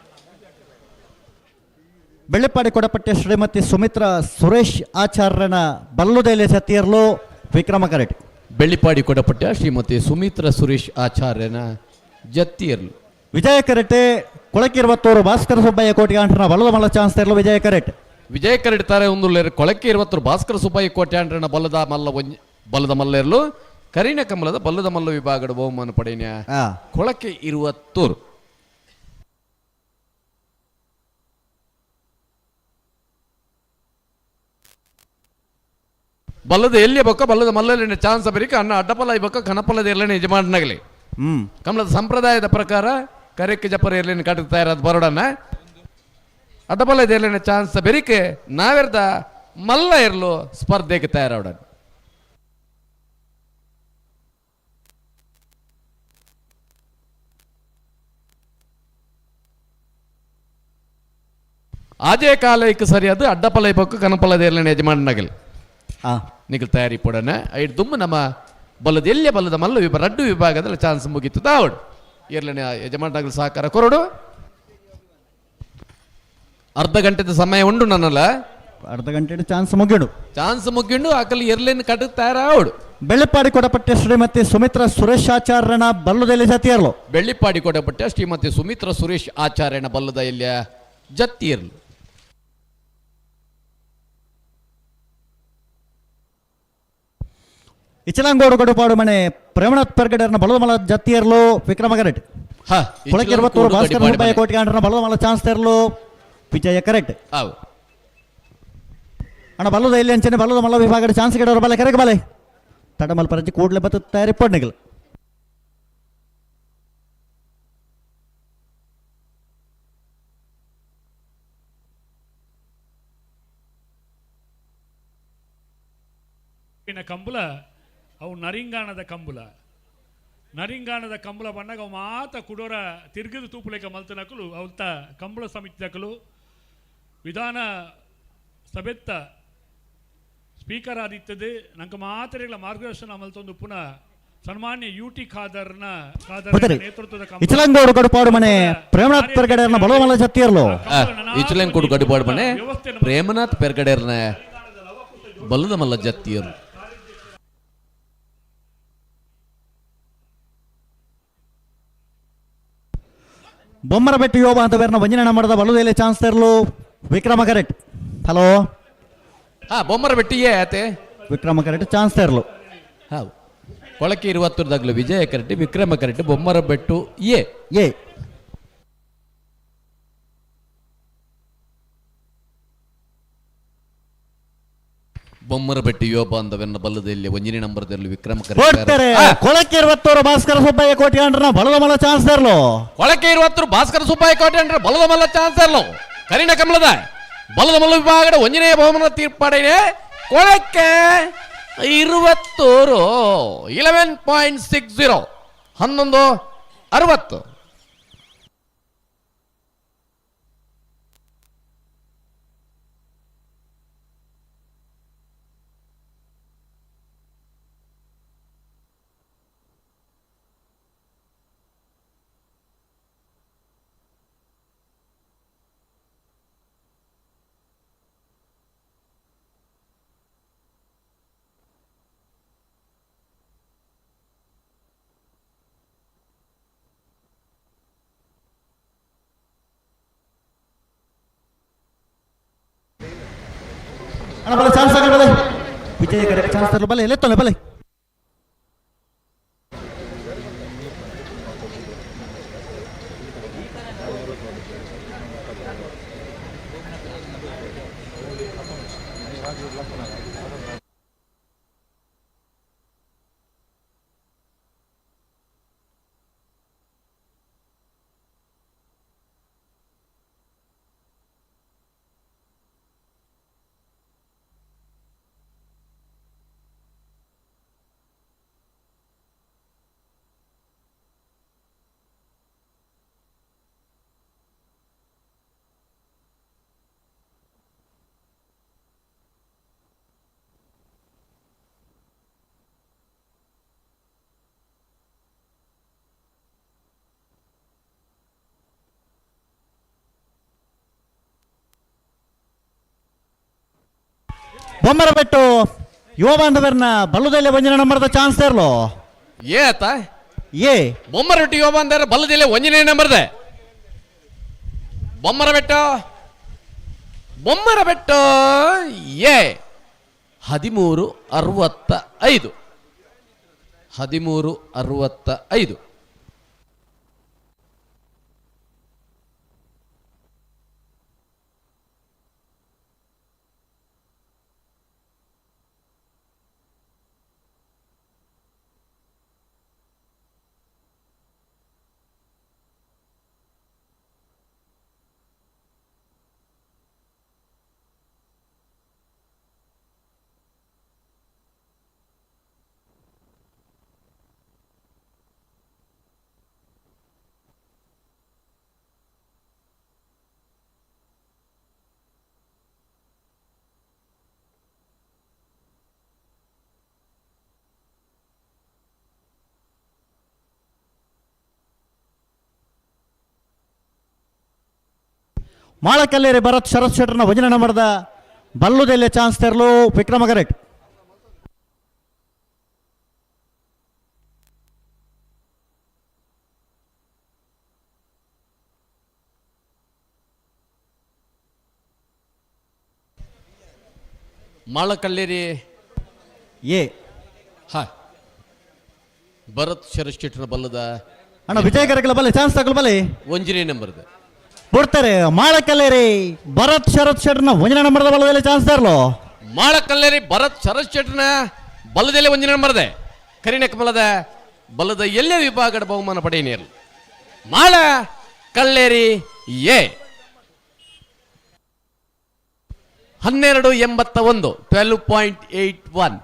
ಬೆಳ್ಳಿಪಾಡಿ ಕೊಡಪಟ್ಟೆ ಶ್ರೀಮತಿ ಸುಮಿತ್ರಾ ಸುರೇಶ್ ಆಚಾರ್ಯನ ಬಲ್ಲುದೆಲೆ ಜತಿ ಇರ್ಲು ವಿಕ್ರಮ ಕರೆಕ್ಟ್. ಬೆಳ್ಳಿಪಾಡಿ ಕೊಡಪಟ್ಟೆ ಶ್ರೀಮತಿ ಸುಮಿತ್ರಾ ಸುರೇಶ್ ಆಚಾರ್ಯನ ಜತ್ತಿ ಇರ್ಲು. ವಿಜಯ ಕರೆಟೆ ಕೊಳಕಿರುವತ್ತೂರು ಭಾಸ್ಕರ ಸುಬ್ಬಯ್ಯ ಕೋಟಿಯಾಂಡ್ರನ ಬಲದ ಮಲ್ಲ ಚಾನ್ಸ್ ತರಲು ವಿಜಯ ಕರೆಟ್. ವಿಜಯ ಕರೆಟ್ ತಾರೆ ಒಂದು ಕೊಳಕೆ ಇರುವತ್ತೂರು ಭಾಸ್ಕರ ಸುಬ್ಬಯ್ಯ ಕೋಟ್ಯಾಂಡ್ರನ ಬಲದ ಮಲ್ಲ ಬಲದ ಮಲ್ಲ ಇರಲು ಕರಿಣ ಕಮಲದ ಬಲ್ಲದ ಮಲ್ಲ ವಿಭಾಗದ ಬಹುಮಾನ ಪಡೆಯ ಕೊಳಕೆ ಇರುವತ್ತೂರು. ಬಲ್ಲದ ಎಲ್ಲಿ ಬೊಕ್ಕ ಬಲ್ಲದ ಮಲ್ಲಲ್ಲಿ ಚಾನ್ಸ್ ಬರೀಕ ಅನ್ನ ಅಡ್ಡಪಲ್ಲ ಬೊಕ್ಕ ಕನಪಲ್ಲದ ಇರಲೇನೆ ಯಜಮಾನನಾಗಲಿ. ಕಮಲದ ಸಂಪ್ರದಾಯದ ಪ್ರಕಾರ ಕರೆಕ್ಕೆ ಜಪರ ಇರ್ಲೇನೆ ಕಟ್ಟ ತಯಾರಾದ ಬರೋಡನ್ನ ಅಡ್ಡಪಲ್ಲ ಇರ್ಲೇನೆ ಚಾನ್ಸ್ ಬೆರಿಕೆ ನಾವೆರ್ದ ಮಲ್ಲ ಇರಲು ಸ್ಪರ್ಧೆಗೆ ತಯಾರಾಡೋಣ. ಆಜೇ ಕಾಲಕ್ಕೆ ಸರಿಯಾದ ಅಡ್ಡಪಲ್ಲ ಬೊಕ್ಕ ಕನಪಲ್ಲದ ಇರ್ಲೇನೆ ಯಜಮಾನನಾಗಲಿ. ನಿಖಲ್ ತಯಾರಿ ಪಡೋಣ. ಐದು ದುಮ್ಮ ನಮ್ಮ ಬಲ್ಲದ ಎಲ್ಲೇ ಬಲ್ಲದ ಮಲ್ಲ ವಿಭಾಗ ರಡ್ಡು ವಿಭಾಗದಲ್ಲಿ ಚಾನ್ಸ್ ಮುಗೀತು ದಾವಡು ಇರ್ಲೇನೆ ಯಜಮಾನನಾಗಲಿ ಸಹಕಾರ ಕೊರಡು. ಅರ್ಧ ಗಂಟೆದ ಸಮಯ ಉಂಡು ನನ್ನಲ್ಲ ಅರ್ಧ ಗಂಟೆ ಚಾನ್ಸ್ ಮುಗಿಡು ಚಾನ್ಸ್ ಮುಗಿಂಡು ಆಕಲಿ ಎರ್ಲೇನು ಕಟ್ಟು ತಯಾರಾವಡು. ಬೆಳ್ಳಿಪಾಡಿ ಕೊಡಪಟ್ಟೆ ಶ್ರೀಮತಿ ಸುಮಿತ್ರಾ ಸುರೇಶ್ ಆಚಾರ್ಯನ ಬಲ್ಲದ ಜತಿಯರ್ಲು. ಬೆಳ್ಳಿಪಾಡಿ ಕೊಡಪಟ್ಟೆ ಶ್ರೀಮತಿ ಸುಮಿತ್ರಾ ಸುರೇಶ್ ಆಚಾರ್ಯನ ಬಲ್ಲದ ಎಲ್ಲಿಯ ಜತ್ತಿಯರ್ಲು. ಇಚಲಂಗೋಡು ಗಡುಪಾಡು ಮನೆ ಪ್ರೇಮನಾಥ್ ಪೆರ್ಗಡರ್ನ ಬಲದ ಮಲ ಜತ್ತಿಯರ್ಲು ವಿಕ್ರಮ ಕರೆಟ್. ಕೊಳಕಿರುವತ್ತೂರು ಭಾಸ್ಕರ ಸುಬ್ಬಯ್ಯ ಕೋಟಿಗಾಂಡ್ರನ ಬಲದ ಮಲ ಚಾನ್ಸ್ ತರಲು ವಿಜಯ ಕರೆಕ್ಟ್. ಅಣ್ಣ ಬಲ್ಲದ ಎಲ್ಲಿ ಅಂಚನೆ ಬಲ್ಲದ ಮಲ್ಲ ವಿಭಾಗದ ಚಾನ್ಸ್ ಗಿಡವರು ಬಲೆ ಕರೆಗೆ ಬಲೆ ತಡಮಲ್ ಪರಂಚಿ ಕೂಡಲೇ ಬತ್ತ ತಯಾರಿ ಪಡ್ನಿಗಲ್. ಕಂಬುಲ ಅವು ನರಿಂಗಾಣದ ಕಂಬುಲ ನರಿಂಗಾಣದ ಕಂಬುಲ ಬಣ್ಣಗ ಅವು ಮಾತ ಕುಡೋರ ತಿರ್ಗದ ತೂಪುಲೇಕ ಮಲ್ತನಕಲು ಅವತ್ತ ಕಂಬುಳ ಸಮಿತಿದಕಲು ವಿಧಾನ ಸಭೆತ್ತ ಸ್ಪೀಕರ್ ಆದಿತ್ತದು ನಂಗೆ ಮಾತ್ರೆಗಳ ಮಾರ್ಗದರ್ಶನ ಮಲ್ತೊಂದು ಪುನಃ ಸನ್ಮಾನ್ಯ ಯು ಟಿ ಖಾದರ್ನ ಖಾದರ್ ನೇತೃತ್ವದ ಇಚಲಂಗೋಡು ಗಡುಪಾಡು ಮನೆ ಪ್ರೇಮನಾಥ್ ಪೆರ್ಗಡೆರ್ನ ಬಲಮಲ್ಲ ಜತ್ತಿಯರ್ಲು. ಇಚಲಂಗೋಡು ಗಡುಪಾಡು ಮನೆ ಪ್ರೇಮನಾಥ್ ಪೆರ್ಗಡೆರ್ನ ಬಲದ ಮಲ್ಲ ಜತ್ತಿಯರ್ಲು. ಬೊಮ್ಮರಬೆಟ್ಟು ಯೋಬ ಅಂತ ಬೇರೆ ವಂಜನ ಮಾಡಿದ ಬಲುದೆಲೆ ಚಾನ್ಸ್ ತರಲು ವಿಕ್ರಮ ಕರೆಕ್ಟ್. ಹಲೋ. ಹಾ ಬೊಮ್ಮರ ಬೆಟ್ಟಿ ಎ ಆತೆ. ವಿಕ್ರಮ ಕರೆಕ್ಟ್ ಚಾನ್ಸ್ ತೇರ್ಲು. ಹಾ ಕೊಳಕೆ ಇರುವತ್ತರದಾಗಲೂ ವಿಜಯ ಕರೆಕ್ಟ್, ವಿಕ್ರಮ ಕರೆಕ್ಟ್, ಬೊಮ್ಮರ ಬೆಟ್ಟು ಎ. ಎ. ಬೊಮ್ಮರ ಬೆಟ್ಟಿ ಯೋಬ ಅಂದವೆನ್ನ ಬಲ್ಲದಲ್ಲಿ ಒಂಜಿನೇ ನಂಬರ್ದಲ್ಲಿ ವಿಕ್ರಮ ಕೊಡ್ತಾರೆ. ಕರೆಕ್ಟ್. ಕೊಳಕ್ಕೆ ಇರುವತ್ತವರು ಭಾಸ್ಕರ ಸುಬ್ಬಯ್ಯ ಕೋಟಿ ಅಂಡ್ರನ ಬಲದ ಮಲ ಚಾನ್ಸ್ ತೇರ್ಲು. ಕೊಳಕೆ ಇರುವತ್ತರು ಭಾಸ್ಕರ ಸುಬ್ಬಯ್ಯ ಕೋಟೆ ಅಂದ್ರೆ ಬಲದ ಮಲ್ಲ ಚಾನ್ಸ್ ತೇರ್ಲು. ಕರಿಣ ಕಮಲದ ಬಲದ ಮಲ್ಲ ವಿಭಾಗದ ಒಂಜನೇ ಬಹುಮಾನ ತೀರ್ಪಾಡೇನೆ ಕೊಳಕ್ಕೆ ಇರುವತ್ತೂರು 11.60 11.60. ಅಣ್ಣ ಬಲೆ ಚಾನ್ಸ್ ಆಗಲಿ ಬಲೆ. ವಿಜಯ ಕರೆಕ್ಟ್ ಚಾನ್ಸ್ ತರಲು ಬಲೆ ಎಲೆತ್ತೊಲೆ ಬಲೆ. ಬೊಮ್ಮರ ಬೆಟ್ಟು ಯುವ ಬಾಂಧವರ್ನ ಬಲ್ಲುದಲ್ಲೇ ಒಂಜಿನ ನಂಬರ್ದ ಚಾನ್ಸ್ ತೇರ್ಲು. ಏ ಆತ ಎ. ಬೊಮ್ಮರ ಬೆಟ್ಟು ಯುವ ಬಾಂಧವರ ಬಲ್ಲದಲ್ಲೇ ಒಂಜನೇ ನಂಬರ್ದೆ. ಬೊಮ್ಮರ ಬೆಟ್ಟು, ಬೊಮ್ಮರ ಬೆಟ್ಟು ಎ 13.65, 13.65. ಮಾಳಕಲ್ಲೇರಿ ಭರತ್ ಶರತ್ ಶೆಟ್ಟರ್ನ ವಜನ ನಂಬರ್ದ ಬಲ್ಲುದೆಲ್ಲೆ ಚಾನ್ಸ್ ತೆರಲು ವಿಕ್ರಮ ಕರೆಕ್ಟ್. ಮಾಳಕಲ್ಲೇರಿ ಎ. ಹಾ ಭರತ್ ಶರತ್ ಶೆಟ್ಟರ್ ಬಲ್ಲದ ಅಣ್ಣ ವಿಜಯ ಕರೆಕ್ಟ್ ಬಲ್ಲೆ ಚಾನ್ಸ್ ತಗೊಳ್ಳಿ ಬಲ್ಲೆ. ಒಂಜಿನೇ ನಂಬರ್ದ ಬಿಡ್ತಾರೆ. ಮಾಳಕಲ್ಲೇರಿ ಭರತ್ ಶರತ್ ಶೆಟ್ಟರ್ನ ಒಂದನೇ ನಂಬರ್ದ ಬಲ್ಲದಲ್ಲಿ ಚಾನ್ಸ್ ತರಲು. ಮಾಳಕಲ್ಲೇರಿ ಭರತ್ ಶರತ್ ಶೆಟ್ಟರ್ನ ಬಲ್ಲದಲ್ಲಿ ಒಂದನೇ ನಂಬರ್ದೆ. ಕರಿಣ ಕಮಲದ ಬಲ್ಲದ ಎಲ್ಲೇ ವಿಭಾಗದ ಬಹುಮಾನ ಪಡೆಯನೇರು ಮಾಳ ಕಲ್ಲೇರಿ ಎ 12.81 12.81.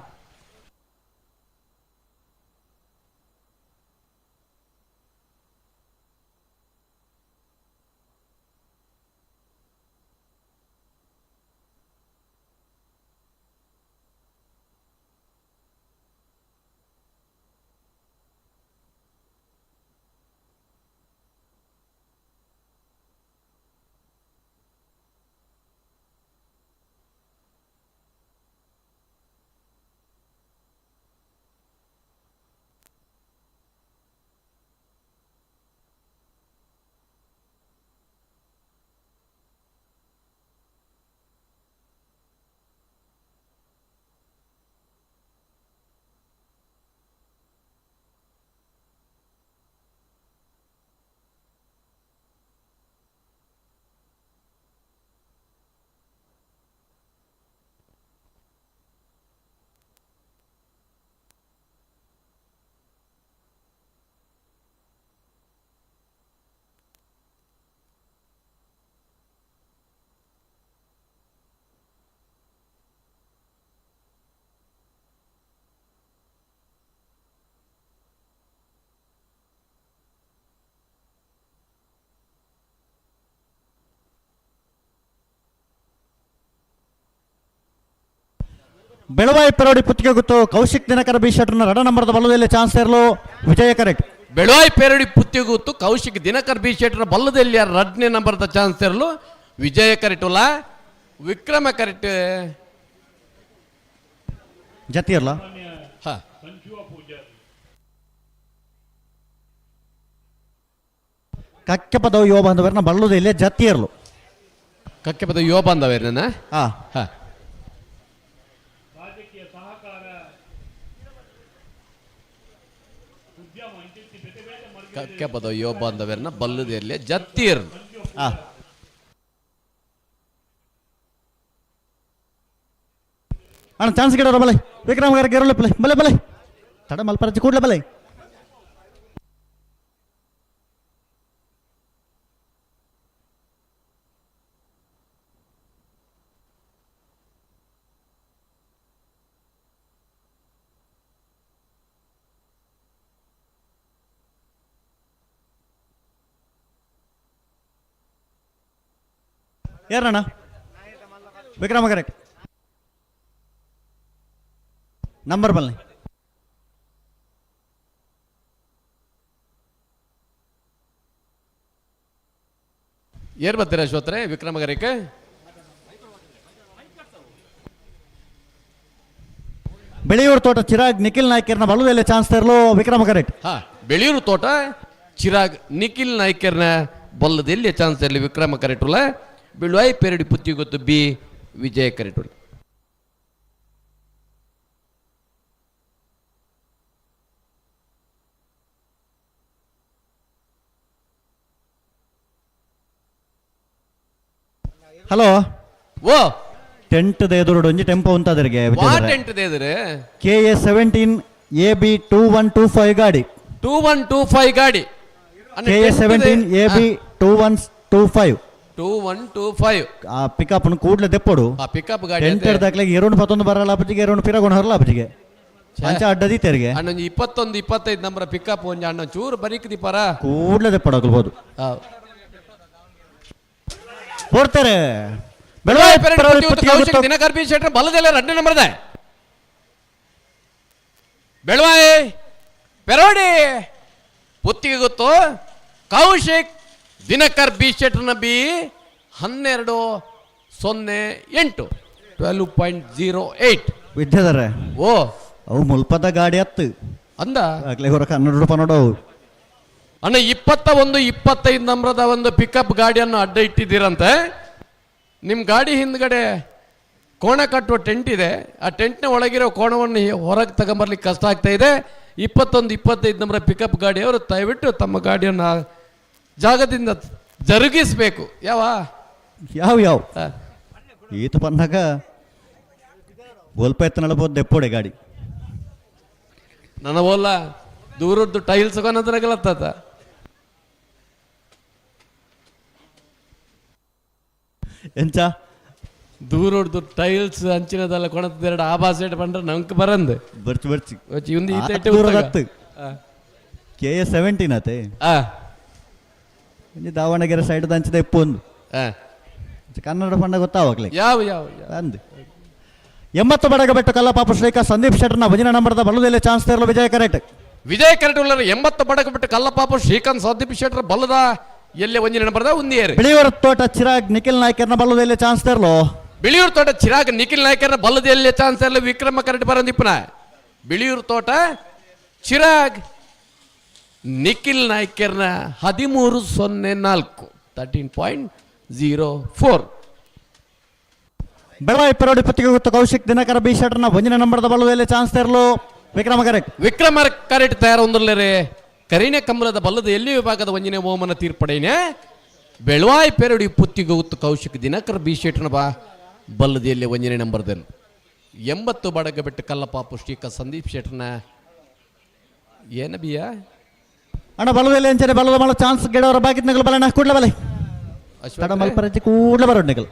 Belawai ಪೆರೋಡಿ ಪುತ್ತಿಗೆ ಗೊತ್ತು ಕೌಶಿಕ್ ದಿನಕರ ಬಿ ಶೆಟ್ಟರ್ನ ರಡ ನಂಬರ್ದ ಬಲ್ಲದಲ್ಲಿ ಚಾನ್ಸ್ ಇರಲು ವಿಜಯ ಕರೆಕ್ಟ್. ಬೆಳವಾಯಿ ಪೇರಡಿ ಪುತ್ತಿಗೆ ಗೊತ್ತು ಕೌಶಿಕ್ ದಿನಕರ್ ಬಿ ಶೆಟ್ಟರ್ ಬಲ್ಲದಲ್ಲಿ ರಡ್ನೇ ನಂಬರ್ದ ಚಾನ್ಸ್ ಇರಲು ವಿಜಯ ಕರೆಕ್ಟ್ ವಿಕ್ರಮ ಕರೆಕ್ಟ್ ಜತಿ ಇರಲ್ಲ. ಹಾ ಕಕ್ಕೆ ಪದವು ಯುವ ಬಾಂಧವರನ್ನ ಬಲ್ಲದಲ್ಲಿ ಜತಿ ಇರಲು. ಕಕ್ಕೆ ಪದವು ಯುವ ಬಾಂಧವರನ್ನ ಹಾ ಹಾ ಕಕ್ಕೆ ಪದವು ಯುವ ಬಾಂಧವರನ್ನ ಬಲ್ಲದಲ್ಲಿ ಜತ್ತಿ ಇರಲು. ಹಾ ಅಣ್ಣ ಚಾನ್ಸ್ ಗಿಡೋರ ಬಲೆ ವಿಕ್ರಮ್ ಗಾರ ಗೆರಲು ಬಲೆ ಬಲೆ ಬಲೆ ತಡ ಮಲ್ಪರಚಿ ಕೂಡಲೇ ಬಲೆ. ಯಾರಣ್ಣ ವಿಕ್ರಮ ಕರೆಕ್ಟ್ ನಂಬರ್ ಬಲ್ಲೆ. ಏರ್ ಬರ್ತೀರಾ ಅಶ್ವತ್ರೆ ವಿಕ್ರಮ ಗರಿಕೆ? ಬೆಳೆಯೂರು ತೋಟ ಚಿರಾಗ್ ನಿಖಿಲ್ ನಾಯ್ಕರ್ನ ಬಲ್ಲದಲ್ಲಿ ಚಾನ್ಸ್ ತರಲು ವಿಕ್ರಮ ಕರೆಕ್ಟ್. ಹಾ ಬೆಳೆಯೂರು ತೋಟ ಚಿರಾಗ್ ನಿಖಿಲ್ ನಾಯ್ಕರ್ನ ಬಲ್ಲದಲ್ಲಿ ಚಾನ್ಸ್ ಇರಲಿ ವಿಕ್ರಮ ಕರೆಕ್ಟುಲ್ಲ. ಬಿಳುವಾಯಿ ಪೆರಡಿ ಪುತ್ತಿ ಗೊತ್ತು ಬಿ ವಿಜಯ ಕರೆಕ್ಟುಲ್ಲ. ಹಲೋ ಓ ಟೆಂಟ್ ಎದುರು ಒಂಜಿ ಟೆಂಪೋ ಉಂತಾದರಿಗೆ ಟೆಂಟ್ ಎದುರು KA 17 AB 2125 ಗಾಡಿ. 2125 ಗಾಡಿ. KA 17 AB 2125. 2125 ಆ ಪಿಕಪ್ ಕೂಡಲೇ ದೆಪ್ಪಡು. ಆ ಪಿಕಪ್ ಗಾಡಿ ಟೆಂಟ್ ದಾಖಲೆಗೆ ಎರಡು ಪತ್ತೊಂದು ಬರಲ್ಲ ಅಪ್ಪಜಿಗೆ ಎರಡು ಪಿರಗೊಂಡು ಹರಲ್ಲ ಅಪ್ಪಜಿಗೆ ಅಂಚ ಅಡ್ಡದಿ ತೆರಿಗೆ ಅಣ್ಣೊಂದು 21 25 ನಂಬರ್ ಪಿಕಪ್ ಒಂಜಿ ಅಣ್ಣ ಚೂರು ಬರೀಕ್ ದೀಪಾರ ಕೂಡಲೇ ದೆಪ್ಪಡಾಗಲ್ಬೋದು ಕೊಡ್ತಾರೆ. ದಿನಕರ್ ಬಿ ಶೆಟ್ಟರ್ ಬಲ್ಲದೆಲ್ಲ ಎರಡನೇ ನಂಬರ್ದ ಬೆಳವಾಯಿ ಪೆರೋಡಿ ಪುತ್ತಿಗೆ ಗೊತ್ತು ಕೌಶಿಕ್ ದಿನಕರ್ ಬಿ ಶೆಟ್ಟರ್ನ ಬಿ 12.08 12.08. ವಿದ್ಯಾಧರ ಓ ಅವು ಮುಲ್ಪದ ಗಾಡಿ ಹತ್ತು ಅಂದ ಆಗ್ಲೇ ಹೊರಕ 12 ರೂಪಾಯಿ ನೋಡವು ಅಣ್ಣ 21 25 ನಂಬರದ ಒಂದು ಪಿಕಪ್ ಗಾಡಿಯನ್ನು ಅಡ್ಡ ಇಟ್ಟಿದ್ದೀರಂತೆ. ನಿಮ್ಮ ಗಾಡಿ ಹಿಂದ್ಗಡೆ ಕೋಣ ಕಟ್ಟುವ ಟೆಂಟ್ ಇದೆ, ಆ ಟೆಂಟ್ನ ಒಳಗಿರೋ ಕೋಣವನ್ನು ಹೊರಗೆ ತಗೊಂಬರ್ಲಿಕ್ಕೆ ಕಷ್ಟ ಆಗ್ತಾ ಇದೆ. 21 25 ನಂಬರ್ ಪಿಕಪ್ ಗಾಡಿಯವರು ದಯವಿಟ್ಟು ತಮ್ಮ ಗಾಡಿಯನ್ನು ಜಾಗದಿಂದ ಜರುಗಿಸಬೇಕು. ಯಾವ ಯಾವ ಯಾವ ಈತ ಬಂದಾಗ ಒಲ್ಪ ಎತ್ತ ನಡಬೋದು ದೆಪ್ಪೋಡೆ ಗಾಡಿ ನನ್ನ ಓಲ್ಲ ದೂರದ್ದು ಟೈಲ್ಸ್ ಕೊನದ್ರಾಗಲತ್ತ. ಎಂಚ ದೂರದ್ದು ಟೈಲ್ಸ್ ಅಂಚಿನದೆಲ್ಲ ಕೊಣದ ಎರಡು ಆಬಾಸ್ ಏಟ್ ಬಂದ್ರೆ ನಂಗೆ ಬರಂದು ಬರ್ಚಿ ಬರ್ಚಿ ಇಂದು ಈತ KA 17 ಆತೆ ಒಂಜಿ ದಾವಣಗೆರೆ ಸೈಡ್ ಅಂಚಿದ ಎಪ್ಪು ಒಂದು ಕನ್ನಡ ಪಂಡ ಗೊತ್ತಾವಾಗ್ಲಿ ಯಾವ ಯಾವ ಅಂದು 80 ಬಡಗ ಬೆಟ್ಟು ಕಲ್ಲಪಾಪು ಶ್ರೀಕಾ ಸಂದೀಪ್ ಶೆಟ್ಟರ್ನ ಭಜನೆ ನಂಬರ್ದ ಬಲ್ಲದಲ್ಲಿ ಚಾನ್ಸ್ ತರಲು ವಿಜಯ ಕರೆಕ್ಟ್. ವಿಜಯ ಕರೆಕ್ಟ್ ಉಳ್ಳರು 80 ಬಡಗ ಬಿಟ್ಟು ಕಲ್ಲಪಾಪು ಶ್ರೀಕಾಂತ್ ಸಂದೀಪ್ ಶೆಟ್ಟರ್ ಬಲ್ಲದ ಎಲ್ಲೇ ಒಂಜಿನ ನಂಬರ್ದ ಉಂದಿಯರು. ಬಿಳಿಯೂರು ತೋಟ ಚಿರಾಗ್ ನಿಖಿಲ್ ನಾಯ್ಕರ್ನ ಬಲ್ಲದಲ್ಲಿ ಚಾನ್ಸ್ ತರಲು. ಬಿಳಿಯೂರು ತೋಟ ಚಿರಾಗ್ ನಿಖಿಲ್ ನಾಯ್ಕರ್ನ ಬಲ್ಲದ ಎಲ್ಲೇ ಚಾನ್ಸ್ ತರಲು ವಿಕ್ರಮ ಕರೆಕ್ಟ್ ಬರಂದಿಪ್ಪನ. ಬಿಳಿಯೂರು ತೋಟ ಚಿರಾಗ್ ನಿಖಿಲ್ ನಾಯ್ಕರ್ನ 13.04 13.04. ಬೆಳವಾಯಿ ಪೆರೋಡಿ ಪತ್ತಿಗೆ ಗೊತ್ತು ಕೌಶಿಕ್ ದಿನಕರ ಬಿ ಶೆಟ್ಟರ್ನ ಒಂಜಿನ ನಂಬರ್ದ ಬಲ್ಲದಲ್ಲಿ ಚಾನ್ಸ್ ತರಲು ವಿಕ್ರಮ ಕರೆಕ್ಟ್. ವಿಕ್ರಮ ಕರೆಕ್ಟ್ ತಯಾರು ಒಂದರ್ಲೇರೆ ಕರೀನೆ ಕಮಲದ ಬಲ್ಲದ ಎಲ್ಲಿ ವಿಭಾಗದ ಒಂಜಿನ ಓಮನ ತೀರ್ಪಡೇನೆ ಬೆಳವಾಯಿ ಪೆರಡಿ ಪುತ್ತಿಗೆ ಗೊತ್ತು ಕೌಶಿಕ್ ದಿನಕರ ಬಿ ಶೆಟ್ಟರ್ನ ಬಾ ಬಲ್ಲದ ಎಲ್ಲಿ ಒಂಜಿನ ನಂಬರ್ದನು 80 ಬಡಗ ಬಿಟ್ಟು ಕಲ್ಲಪಾಪು ಶ್ರೀಕ ಸಂದೀಪ್ ಶೆಟ್ಟರ್ನ ಏನ ಬಿಯಾ ಅಣ್ಣ ಬಲದಲ್ಲಿ ಅಂಚನೆ ಬಲದ ಮಳ ಚಾನ್ಸ್ ಗಿಡವರ ಬಾಕಿತ್ ನಗಲು ಬಲಣ್ಣ ಕೂಡ್ಲ ಬಲೆ ತಡ ಮಲ್ಪರಚಿ ಕೂಡ್ಲ ಬರೋಡ್ ನಗಲು.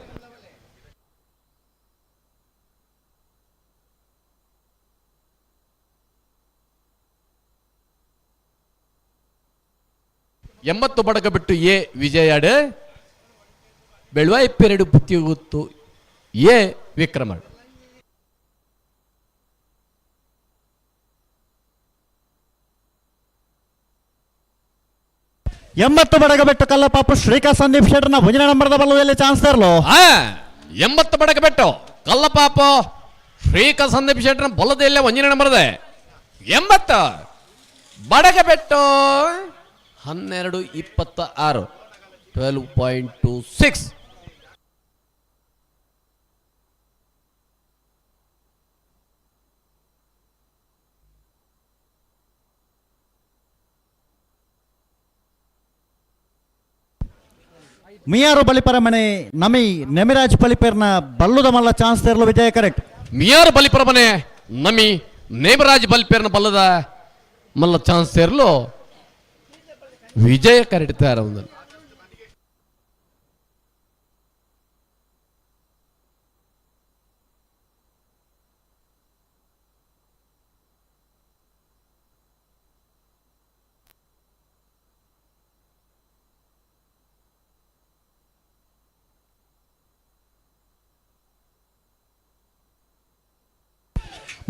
80 ಬಡಗ ಬಿಟ್ಟು ಎ ವಿಜಯಾಡ್ ಬೆಳವಾಯಿ ಪೆರಡು ಪುತ್ತಿ ಗೊತ್ತು ಎ ವಿಕ್ರಮ. 80 Badagabettu ಕಲ್ಲಪಾಪು ಶ್ರೀಕಾ ಸಂದೀಪ್ ಶೆಟ್ಟರ್ನ ಒಂಜನೇ ನಂಬರ್ದ ಬಲ್ಲದಲ್ಲಿ ಚಾನ್ಸ್ ತರಲು. 80 ಬಡಗಬೆಟ್ಟು ಕಲ್ಲಪಾಪು ಶ್ರೀಕಾ ಸಂದೀಪ್ ಶೆಟ್ಟರ್ನ ಬಲ್ಲದಲ್ಲೇ ಒಂಜನೇ ನಂಬರ್ದೆ. 80 ಬಡಗಬೆಟ್ಟು 12:26 12.26. ಮಿಯಾರು ಬಲಿಪರಮನೆ ನಮಿ ನೆಮಿರಾಜ್ ಬಲಿಪೇರ್ನ ಬಲ್ಲುದ ಮಲ್ಲ ಚಾನ್ಸ್ ತೇರಲು ವಿಜಯ ಕರೆಕ್ಟ್. ಮಿಯಾರು ಬಲಿಪರಮನೆ ನಮಿ ನೇಮರಾಜ್ ಬಲಿಪೇರ್ನ ಬಲ್ಲದ ಮಲ್ಲ ಚಾನ್ಸ್ ತೇರಲು ವಿಜಯ ಕರೆಕ್ಟ್ ತಯಾರ.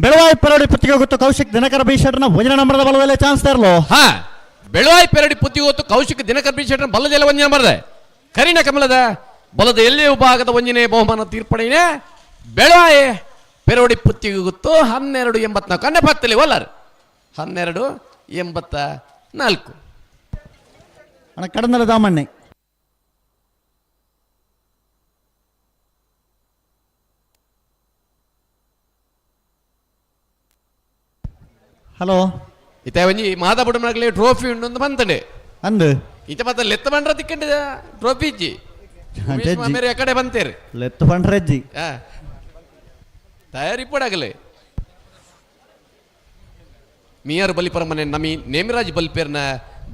ಬೆಳವಾಯಿ ಪೆರಡಿ ಪುತ್ತಿಗೆ ಗೊತ್ತು ಕೌಶಿಕ್ ದಿನಕರ ಬಿ ಶೆಟ್ಟರ್ನ ಒಂಜನೇ ನಂಬರ್ದ ಬಲದಲ್ಲಿ ಚಾನ್ಸ್ ತೇರಲು. ಬೆಳವಾಯಿ ಪೆರಡಿ ಪುತ್ತಿಗೆ ಗೊತ್ತು ಕೌಶಿಕ್ ದಿನಕರ ಬಿ ಶೆಟ್ಟರ್ನ ಬಲ್ಲದೆಲ್ಲ ಒಂಜನೇ ನಂಬರ್ದೆ. ಕರಿನ ಕಮಲದ ಬಲದ ಎಲ್ಲಿ ವಿಭಾಗದ ಒಂಜನೇ ಬಹುಮಾನ ತೀರ್ಪಣೆಯೇ ಬೆಳವಾಯಿ ಪೆರಡಿ ಪುತ್ತಿಗೆ ಗೊತ್ತು 12:84. ಅನ್ನೆ ಪಕ್ಕದಲ್ಲಿ ಒಲ್ಲರ್ 12:84. ಅಣ್ಣ ಕಡಂದಲ ದಾಮಣ್ಣೆ. ಹಲೋ ಇತ್ತೆ ಒಂಜಿ ಮಾದಾಪುಡ ಮನಗಲೆ ಟ್ರೋಫಿ ಉಂಡು ಅಂತ ಬಂತಂಡೆ ಅಂದು ಇತ್ತೆ ಮತ್ತೆ ಲೆತ್ತ ಬಂಡ್ರ ತಿಕ್ಕಂಡ ಟ್ರೋಫಿ ಇಜ್ಜಿ ಮೇರೆ ಕಡೆ ಬಂತೇರಿ ಲೆತ್ತ ಬಂಡ್ರ ಅಜ್ಜಿ ತಯಾರಿ ಪಡಾಗಲೆ. ಮಿಯಾರು ಬಲಿಪರಮನೆ ನಮಿ ನೇಮಿರಾಜ್ ಬಲಿಪೇರ್ನ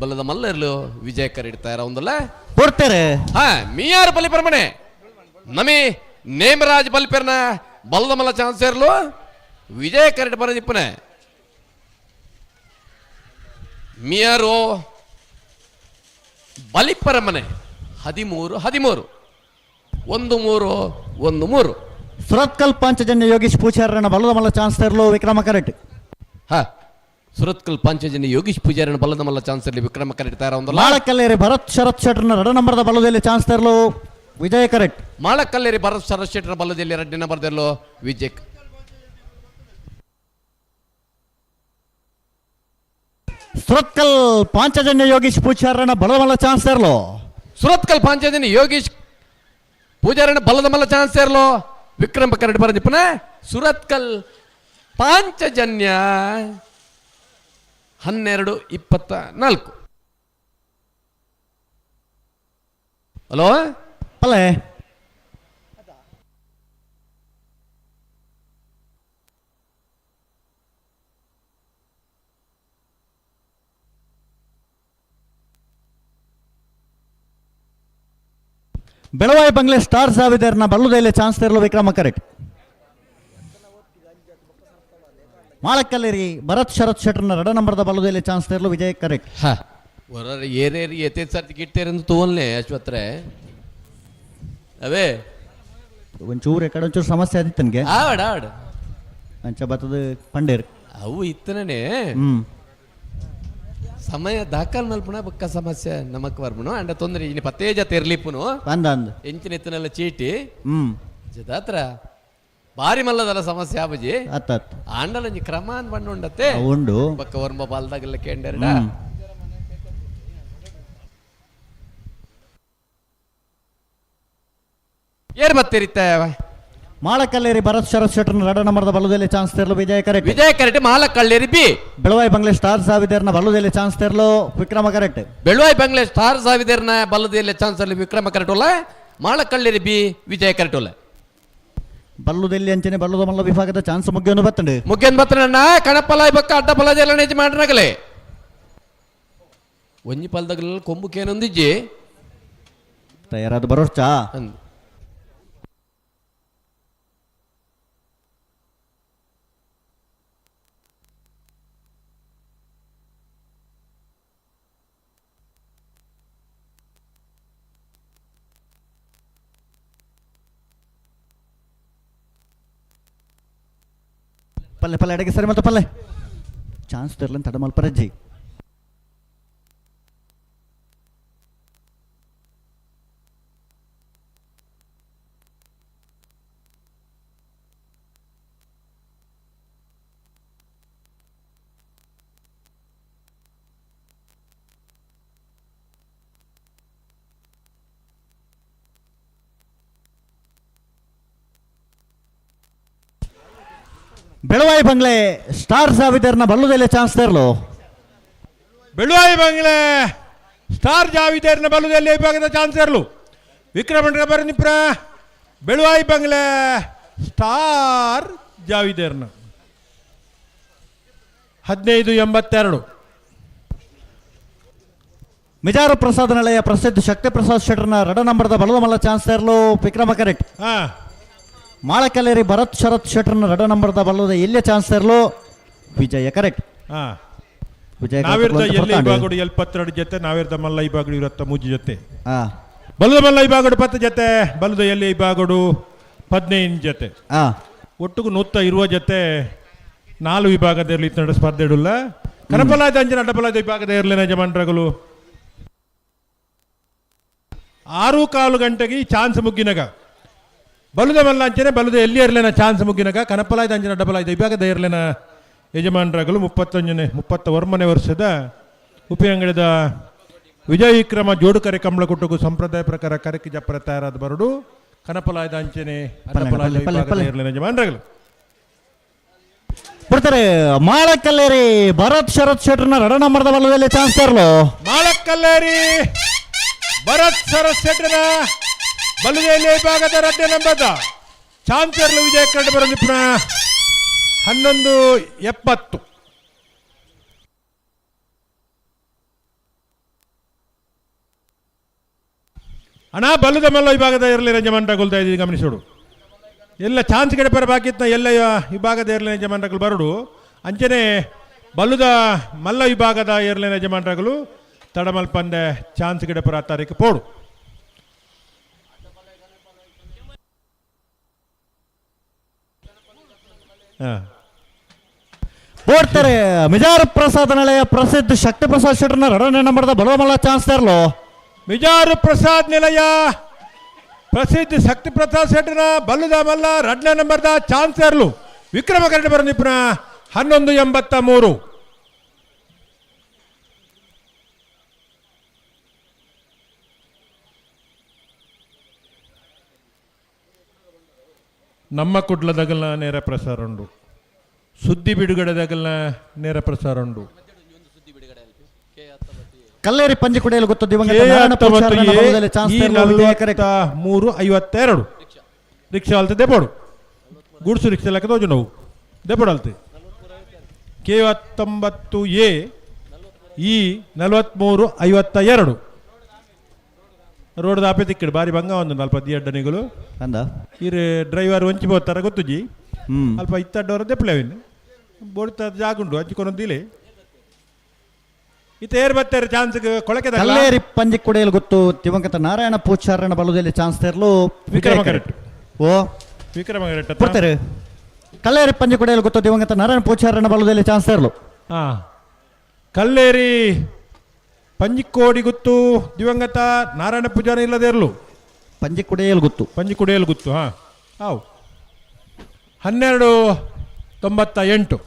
ಬಲ್ಲದ ಮಲ್ಲರ್ಲು ವಿಜಯಕರ್ ಇಡ್ತಾರ ಒಂದಲ್ಲ ಕೊಡ್ತಾರೆ. ಮಿಯಾರು ಬಲಿಪರಮನೆ ನಮಿ ನೇಮರಾಜ್ ಬಲಿಪೇರ್ನ ಬಲ್ಲದ ಮಲ್ಲ ಚಾನ್ಸ್ ಇರ್ಲು ವಿಜಯಕರ್ ಇಡ್ ಬರದಿಪ್ಪನೆ. ಮಿಯಾರು ಬಲಿಪರಮನೆ 13 13 1 3 1 3. ಸುರತ್ಕಲ್ ಪಾಂಚಜನ್ಯ ಯೋಗೀಶ್ ಪೂಜಾರನ ಬಲ್ಲದ ಮಲ್ಲ ಚಾನ್ಸ್ ತರಲು ವಿಕ್ರಮ ಕರೆಕ್ಟ್. ಸುರತ್ಕಲ್ ಪಾಂಚಜನ್ಯ ಯೋಗೀಶ್ ಪೂಜಾರನ ಬಲ್ಲದ ಮಲ್ಲ ಚಾನ್ಸ್ ಇರಲಿ ವಿಕ್ರಮ ಕರೆಕ್ಟ್ ತಯಾರ ಒಂದಲ್ಲ. ಮಾಳಕಲ್ಲೇರಿ ಭರತ್ ಶರತ್ ಶೆಟ್ಟರ್ನ 2 ನಂಬರ್ದ ಬಲ್ಲದಲ್ಲಿ ಚಾನ್ಸ್ ತರಲು ವಿಜಯ ಕರೆಕ್ಟ್. ಮಾಳಕಲ್ಲೇರಿ ಭರತ್ ಶರತ್ ಶೆಟ್ಟರ್ ಬಲ್ಲದಲ್ಲಿ 2 ನಂಬರ್ದಲ್ಲೋ ವಿಜಯ್. ಸುರತ್ಕಲ್ ಪಾಂಚಜನ್ಯ ಯೋಗೀಶ್ ಪೂಜಾರನ ಬಲದ ಮಲ್ಲ ಚಾನ್ಸ್ ತರಲು. ಸುರತ್ಕಲ್ ಪಾಂಚಜನ್ಯ ಯೋಗೀಶ್ ಪೂಜಾರನ ಬಲದ ಮಲ್ಲ ಚಾನ್ಸ್ ತರಲು ವಿಕ್ರಮ ಕರೆಕ್ಟ್ ಬರದಿಪ್ಪನ. ಸುರತ್ಕಲ್ ಪಾಂಚಜನ್ಯ 12:24. ಹಲೋ ಪಲ್ಲೆ ಬೆಳವಾಯಿ ಬಂಗ್ಲೆ ಸ್ಟಾರ್ ಸಾವಿದರ್ನ ಬಲ್ಲುದೈಲೆ ಚಾನ್ಸ್ ತರಲು ವಿಕ್ರಮ ಕರೆಕ್ಟ್. ಮಾಳಕಲ್ಲೇರಿ ಭರತ್ ಶರತ್ ಶೆಟ್ಟರ್ನ 2 ನಂಬರ್ದ ಬಲ್ಲುದೈಲೆ ಚಾನ್ಸ್ ತರಲು ವಿಜಯ್ ಕರೆಕ್ಟ್. ಏರೇರಿ ಎತ್ತೇ ಸರ್ತಿ ಗಿಟ್ಟೇರಂದು ತೋನ್ಲೆ ಅಶ್ವತ್ರೆ ಅವೇ ಒಂಚೂರು ಎಕಡೆ ಒಂಚೂರು ಸಮಸ್ಯೆ ಆದಿತ್ತು ನನಗೆ. ಆಡ ಆಡ ಅಂಚ ಬತ್ತದ ಪಂಡೇರ್ ಅವು ಇತ್ತನೇ ಸಮಯ ದಾಖಲ್ ಮಲ್ಪುಣ ಬೊಕ್ಕ ಸಮಸ್ಯೆ ನಮಕ್ ಬರ್ಪುನು ಅಂಡ ತೊಂದರೆ ಇನ್ನು ಪತ್ತೇ ಜತೆ ಇರ್ಲಿಪ್ಪುನು ಅಂದ ಅಂದ ಎಂಚಿನ ಎತ್ತನೆಲ್ಲ ಚೀಟಿ ಜದಾತ್ರ ಬಾರಿ ಮಲ್ಲದಲ್ಲ ಸಮಸ್ಯೆ ಆಬುಜಿ ಆಂಡಲಂಜಿ ಕ್ರಮ ಅಂದ್ ಬಣ್ಣ ಉಂಡತ್ತೆ ಉಂಡು ಬೊಕ್ಕ ಒರ್ಂಬ ಬಾಲ್ದಾಗೆಲ್ಲ ಕೇಂಡರ್ಡ ಏರ್ ಬತ್ತೀರಿತ್ತ ಮಾಳಕಲ್ಲೇರಿ ಭರತ್ ಶರತ್ ಶೆಟ್ಟರ್ನ 2 ನಂಬರ್ದ ಬಲ್ಲದಲ್ಲಿ ಚಾನ್ಸ್ ತೇರಲು ವಿಜಯ ಕರೆಕ್ಟ್. ವಿಜಯ ಕರೆಕ್ಟ್ Malakalleri B. Belvai bungalow star ಸಾವಿದೇರ್ನ ಬಲ್ಲದಲ್ಲಿ ಚಾನ್ಸ್ ತೇರಲು ವಿಕ್ರಮ ಕರೆಕ್ಟ್. ಬೆಳವಾಯಿ ಬಂಗ್ಲೆ ಸ್ಟಾರ್ ಸಾವಿದೇರ್ನ ಬಲ್ಲದಲ್ಲಿ ಚಾನ್ಸ್ ಅಲ್ಲಿ ವಿಕ್ರಮ ಕರೆಕ್ಟ್ ಅಲ್ಲ. ಮಾಳಕಲ್ಲೇರಿ ಬಿ ವಿಜಯ ಕರೆಕ್ಟ್ ಅಲ್ಲ. ಬಲ್ಲುದಲ್ಲಿ ಅಂಚನೆ ಬಲ್ಲದ ಮಲ್ಲ ವಿಭಾಗದ ಚಾನ್ಸ್ ಮುಗ್ಗಿಯನ್ನು ಬತ್ತಂಡು ಮುಗ್ಗಿಯನ್ನು ಬತ್ತಣ್ಣ ಕಣಪಲ ಬಕ್ಕ ಅಡ್ಡ ಪಲ ಜಲ ನೆಜ್ ಮಾಡ್ರಗಲೆ ಒಂಜಿ ಪಲ್ದಗಲ ಕೊಂಬು ಕೇನೊಂದಿಜ್ಜಿ ತಯಾರಾದ ಬರೋರ್ಚಾ ಪಲ್ಲೆ ಪಲ್ಲೆ ಅಡಗೆ ಸರಿ ಮತ್ತೆ ಪಲ್ಲೆ ಚಾನ್ಸ್ ತರಲಂತ ತಡ ಮಲ್ಪರಜ್ಜಿ. Beluvai ಬಂಗ್ಲೆ ಸ್ಟಾರ್ ಜಾವಿದರ್ನ ಬಲ್ಲುದೆಲೆ ಚಾನ್ಸ್ ತರಲು. ಬೆಳುವಾಯಿ ಬಂಗ್ಲೆ ಸ್ಟಾರ್ ಜಾವಿದರ್ನ ಬಲ್ಲುದೆಲೆ ವಿಭಾಗದ ಚಾನ್ಸ್ ಇರಲು. ವಿಕ್ರಮ ಬರನಿಪುರ ಬೆಳುವಾಯಿ ಬಂಗ್ಲೆ ಸ್ಟಾರ್ ಜಾವಿದರ್ನ 15.82. ಮಿಜಾರು ಪ್ರಸಾದ್ ನಿಲಯ ಪ್ರಸಿದ್ಧ ಶಕ್ತಿ ಪ್ರಸಾದ್ ಶೆಟ್ಟರ್ನ ರಡ ನಂಬರ್ದ ಬಲದ ಮಲ್ಲ ಚಾನ್ಸ್ ತರಲು ವಿಕ್ರಮ ಕರೆಕ್ಟ್. ಮಾಳಕಲ್ಲೇರಿ ಭರತ್ ಶರತ್ ಶೆಟ್ಟರ್ನ ರಡ ನಂಬರ್ದ ಬಲದ ಎಲ್ಲೇ ಚಾನ್ಸ್ ತರಲು ವಿಜಯ ಕರೆಕ್ಟ್. ವಿಜಯ ನಾವಿರ್ದ ಎಲ್ಲಿ ಇಬಾಗುಡು 72 ಜೊತೆ, ನಾವಿರ್ದ ಮಲ್ಲ ಇಬಾಗುಡು 23 ಜೊತೆ, ಬಲದ ಮಲ್ಲ ಇಬಾಗುಡು 10 ಜೊತೆ, ಬಲದ ಎಲ್ಲಿ ಇಬಾಗುಡು 15 ಜೊತೆ, ಒಟ್ಟಿಗೂ 120 ಜೊತೆ 4 ವಿಭಾಗದಲ್ಲಿ ಇತ್ತು ಸ್ಪರ್ಧೆ ಇಡಲ್ಲ. ಕನಪಲಾಯ್ದ ಅಂಜನ ಅಡ್ಡಪಲಾಯ್ದ ವಿಭಾಗದ ಇರಲಿಲ್ಲ ಯಜಮಾನ್ರಗಳು. 6.15 ಗಂಟೆಗೆ ಈ ಚಾನ್ಸ್ ಮುಗ್ಗಿನಾಗ ಬಲುದ ಮಲ್ಲ ಅಂಚನೆ ಬಲುದ ಎಲ್ಲಿ ಇರಲಿನ ಚಾನ್ಸ್ ಮುಗ್ಗಿನಾಗ ಕನಪಲಾಯ್ದ ಅಂಜನ ಅಡ್ಡಪಲಾಯ್ದ ವಿಭಾಗದ ಇರಲಿನ ಯಜಮಾನ್ರಗಳು 31 ವರ್ಷದ ಉಪಿಯಂಗಡಿದ ವಿಜಯ ವಿಕ್ರಮ ಜೋಡುಕರೆ ಕಂಬಳಕುಟ್ಟಗೂ ಸಂಪ್ರದಾಯ ಪ್ರಕಾರ ಕರಕಿ ಜಪ್ಪರ ತಯಾರಾದ ಬರಡು ಕನಪಲಾಯ್ದ ಅಂಚನೆ ಅಡ್ಡಪಲಾಯ್ದ ವಿಭಾಗದ ಇರಲಿನ ಯಜಮಾನ್ರಗಳು. ಬರ್ತಾರೆ ಮಾಳಕಲ್ಲೇರಿ ಭರತ್ ಶರತ್ ಶೆಟ್ಟರ್ನ ರಡ ನಂಬರ್ದ ಬಲದಲ್ಲಿ ಚಾನ್ಸ್ ತರಲು. ಮಾಳಕಲ್ಲೇರಿ ಭರತ್ ಶರತ್ ಶೆಟ್ಟರ್ನ ಬಲದಲ್ಲಿ ವಿಭಾಗದ ರಡ್ಡೆ ನಂಬರ್ದ ಚಾನ್ಸ್ ತರಲು ವಿಜಯ ಕಂಡು ಬರೋ ನಿಪುಣ 11.70. ಅಣ್ಣ ಬಲ್ಲದ ಮಲ್ಲ ವಿಭಾಗದ ಇರಲಿ ಯಜಮಾನ್ರಗಳು ಇದ್ದೀವಿ ಗಮನಿಸೋಡು. ಎಲ್ಲ ಚಾನ್ಸ್ ಕಡೆ ಬರ ಬಾಕಿತ್ನ ಎಲ್ಲ ವಿಭಾಗದ ಏರ್ಲೈನ್ ಯಜಮಾನ್ರಗಳು ಬರಡು. ಅಂಚನೆ ಬಲ್ಲುದ ಮಲ್ಲ ವಿಭಾಗದ ಏರ್ಲೈನ್ ಯಜಮಾನ್ರಗಳು ತಡಮಲ್ ಪಂದೆ ಚಾನ್ಸ್ ಗಿಡ ಪರ ತಾರೀಕು ಪೋಡು. ಓಡ್ತಾರೆ ಮಿಜಾರು ಪ್ರಸಾದ್ ನಿಲಯ ಪ್ರಸಿದ್ಧ ಶಕ್ತಿ ಪ್ರಸಾದ್ ಶೆಟ್ಟರ್ನ ರಡನೆ ನಂಬರ್ದ ಬಲವಮಲ್ಲ ಚಾನ್ಸ್ ತರಲು. ಮಿಜಾರು ಪ್ರಸಾದ್ ನಿಲಯ ಪ್ರಸಿದ್ಧ ಶಕ್ತಿ ಪ್ರಸಾದ್ ಶೆಟ್ಟರ್ನ ಬಲ್ಲುದ ಮಲ್ಲ ರಡ್ನ ನಂಬರ್ದ ಚಾನ್ಸ್ ತರಲು ವಿಕ್ರಮ ಕರಡಿ ಬರೋ ನಿಪುಣ 11.83. ನಮ್ಮ ಕುಡ್ಲದಗಲ್ನ ನೇರ ಪ್ರಸಾರ ಉಂಡು, ಸುದ್ದಿ ಬಿಡುಗಡೆದಾಗಲ್ನ ನೇರ ಪ್ರಸಾರ ಉಂಡು. ಕಲ್ಲೇರಿ ಪಂಜಿ ಕುಡಿಯಲು ಗೊತ್ತು ದಿವಂಗತ ನಾರಾಯಣ ಪೂಜಾರನ ಬಲದಲ್ಲಿ ಚಾನ್ಸ್ ತರಲು ವಿಜಯ ಕರೆಕ್ಟ್. 3.52 ರಿಕ್ಷಾ ಅಲ್ತೆ ದೆಪೋಡು ಗುಡ್ಸು ರಿಕ್ಷಾ ಲೆಕ್ಕ ತೋಜು ನೋವು ದೆಪೋಡು ಅಲ್ತೆ ಕೆ 19 ಎ ಈ 43.52 ರೋಡ್ ದಾಪೆ ತಿಕ್ಕಡು ಬಾರಿ ಬಂಗ ಒಂದು ಅಲ್ಪ ದಿಯಡ್ಡನಿಗಳು ಅಂದ ಇರು ಡ್ರೈವರ್ ಒಂಚಿ ಬೋತಾರ ಗೊತ್ತುಜಿ ಅಲ್ಪ ಇತ್ತಡ್ಡವರ ದೆಪ್ಪಲೇವಿನ್ ಬೋಡ್ತ ಜಾಗುಂಡು ಹಂಚಿಕೊಂದಿಲೆ ಇತ್ತ ಏರ್ ಬರ್ತಾರೆ ಚಾನ್ಸ್ ಕೊಳಕೆ ಕಲ್ಲೇರಿ ಪಂಜಿ ಕುಡಿಯಲು ಗೊತ್ತು ದಿವಂಗತ ನಾರಾಯಣ ಪೂಜಾರನ ಬಲದಲ್ಲಿ ಚಾನ್ಸ್ ತರಲು ವಿಕ್ರಮ ಕರೆಕ್ಟ್. ಓ ವಿಕ್ರಮ ಕರೆಕ್ಟ್ ಬರ್ತಾರೆ. ಕಲ್ಲೇರಿ ಪಂಜಿ ಕುಡಿಯಲು ಗೊತ್ತು ದಿವಂಗತ ನಾರಾಯಣ ಪೂಜಾರನ ಬಲದಲ್ಲಿ ಚಾನ್ಸ್ ತರಲು. ಕಲ್ಲೇರಿ ಪಂಜಿಕೋಡಿ ಗುತ್ತು ದಿವಂಗತ ನಾರಾಯಣ ಪೂಜಾರಿ ಇಲ್ಲದೆ ಇರಲು ಪಂಜಿ ಕುಡಿಯಲು ಗೊತ್ತು ಪಂಜಿ ಕುಡಿಯಲು ಗೊತ್ತು. ಹಾಂ ಹಾವು 12.98.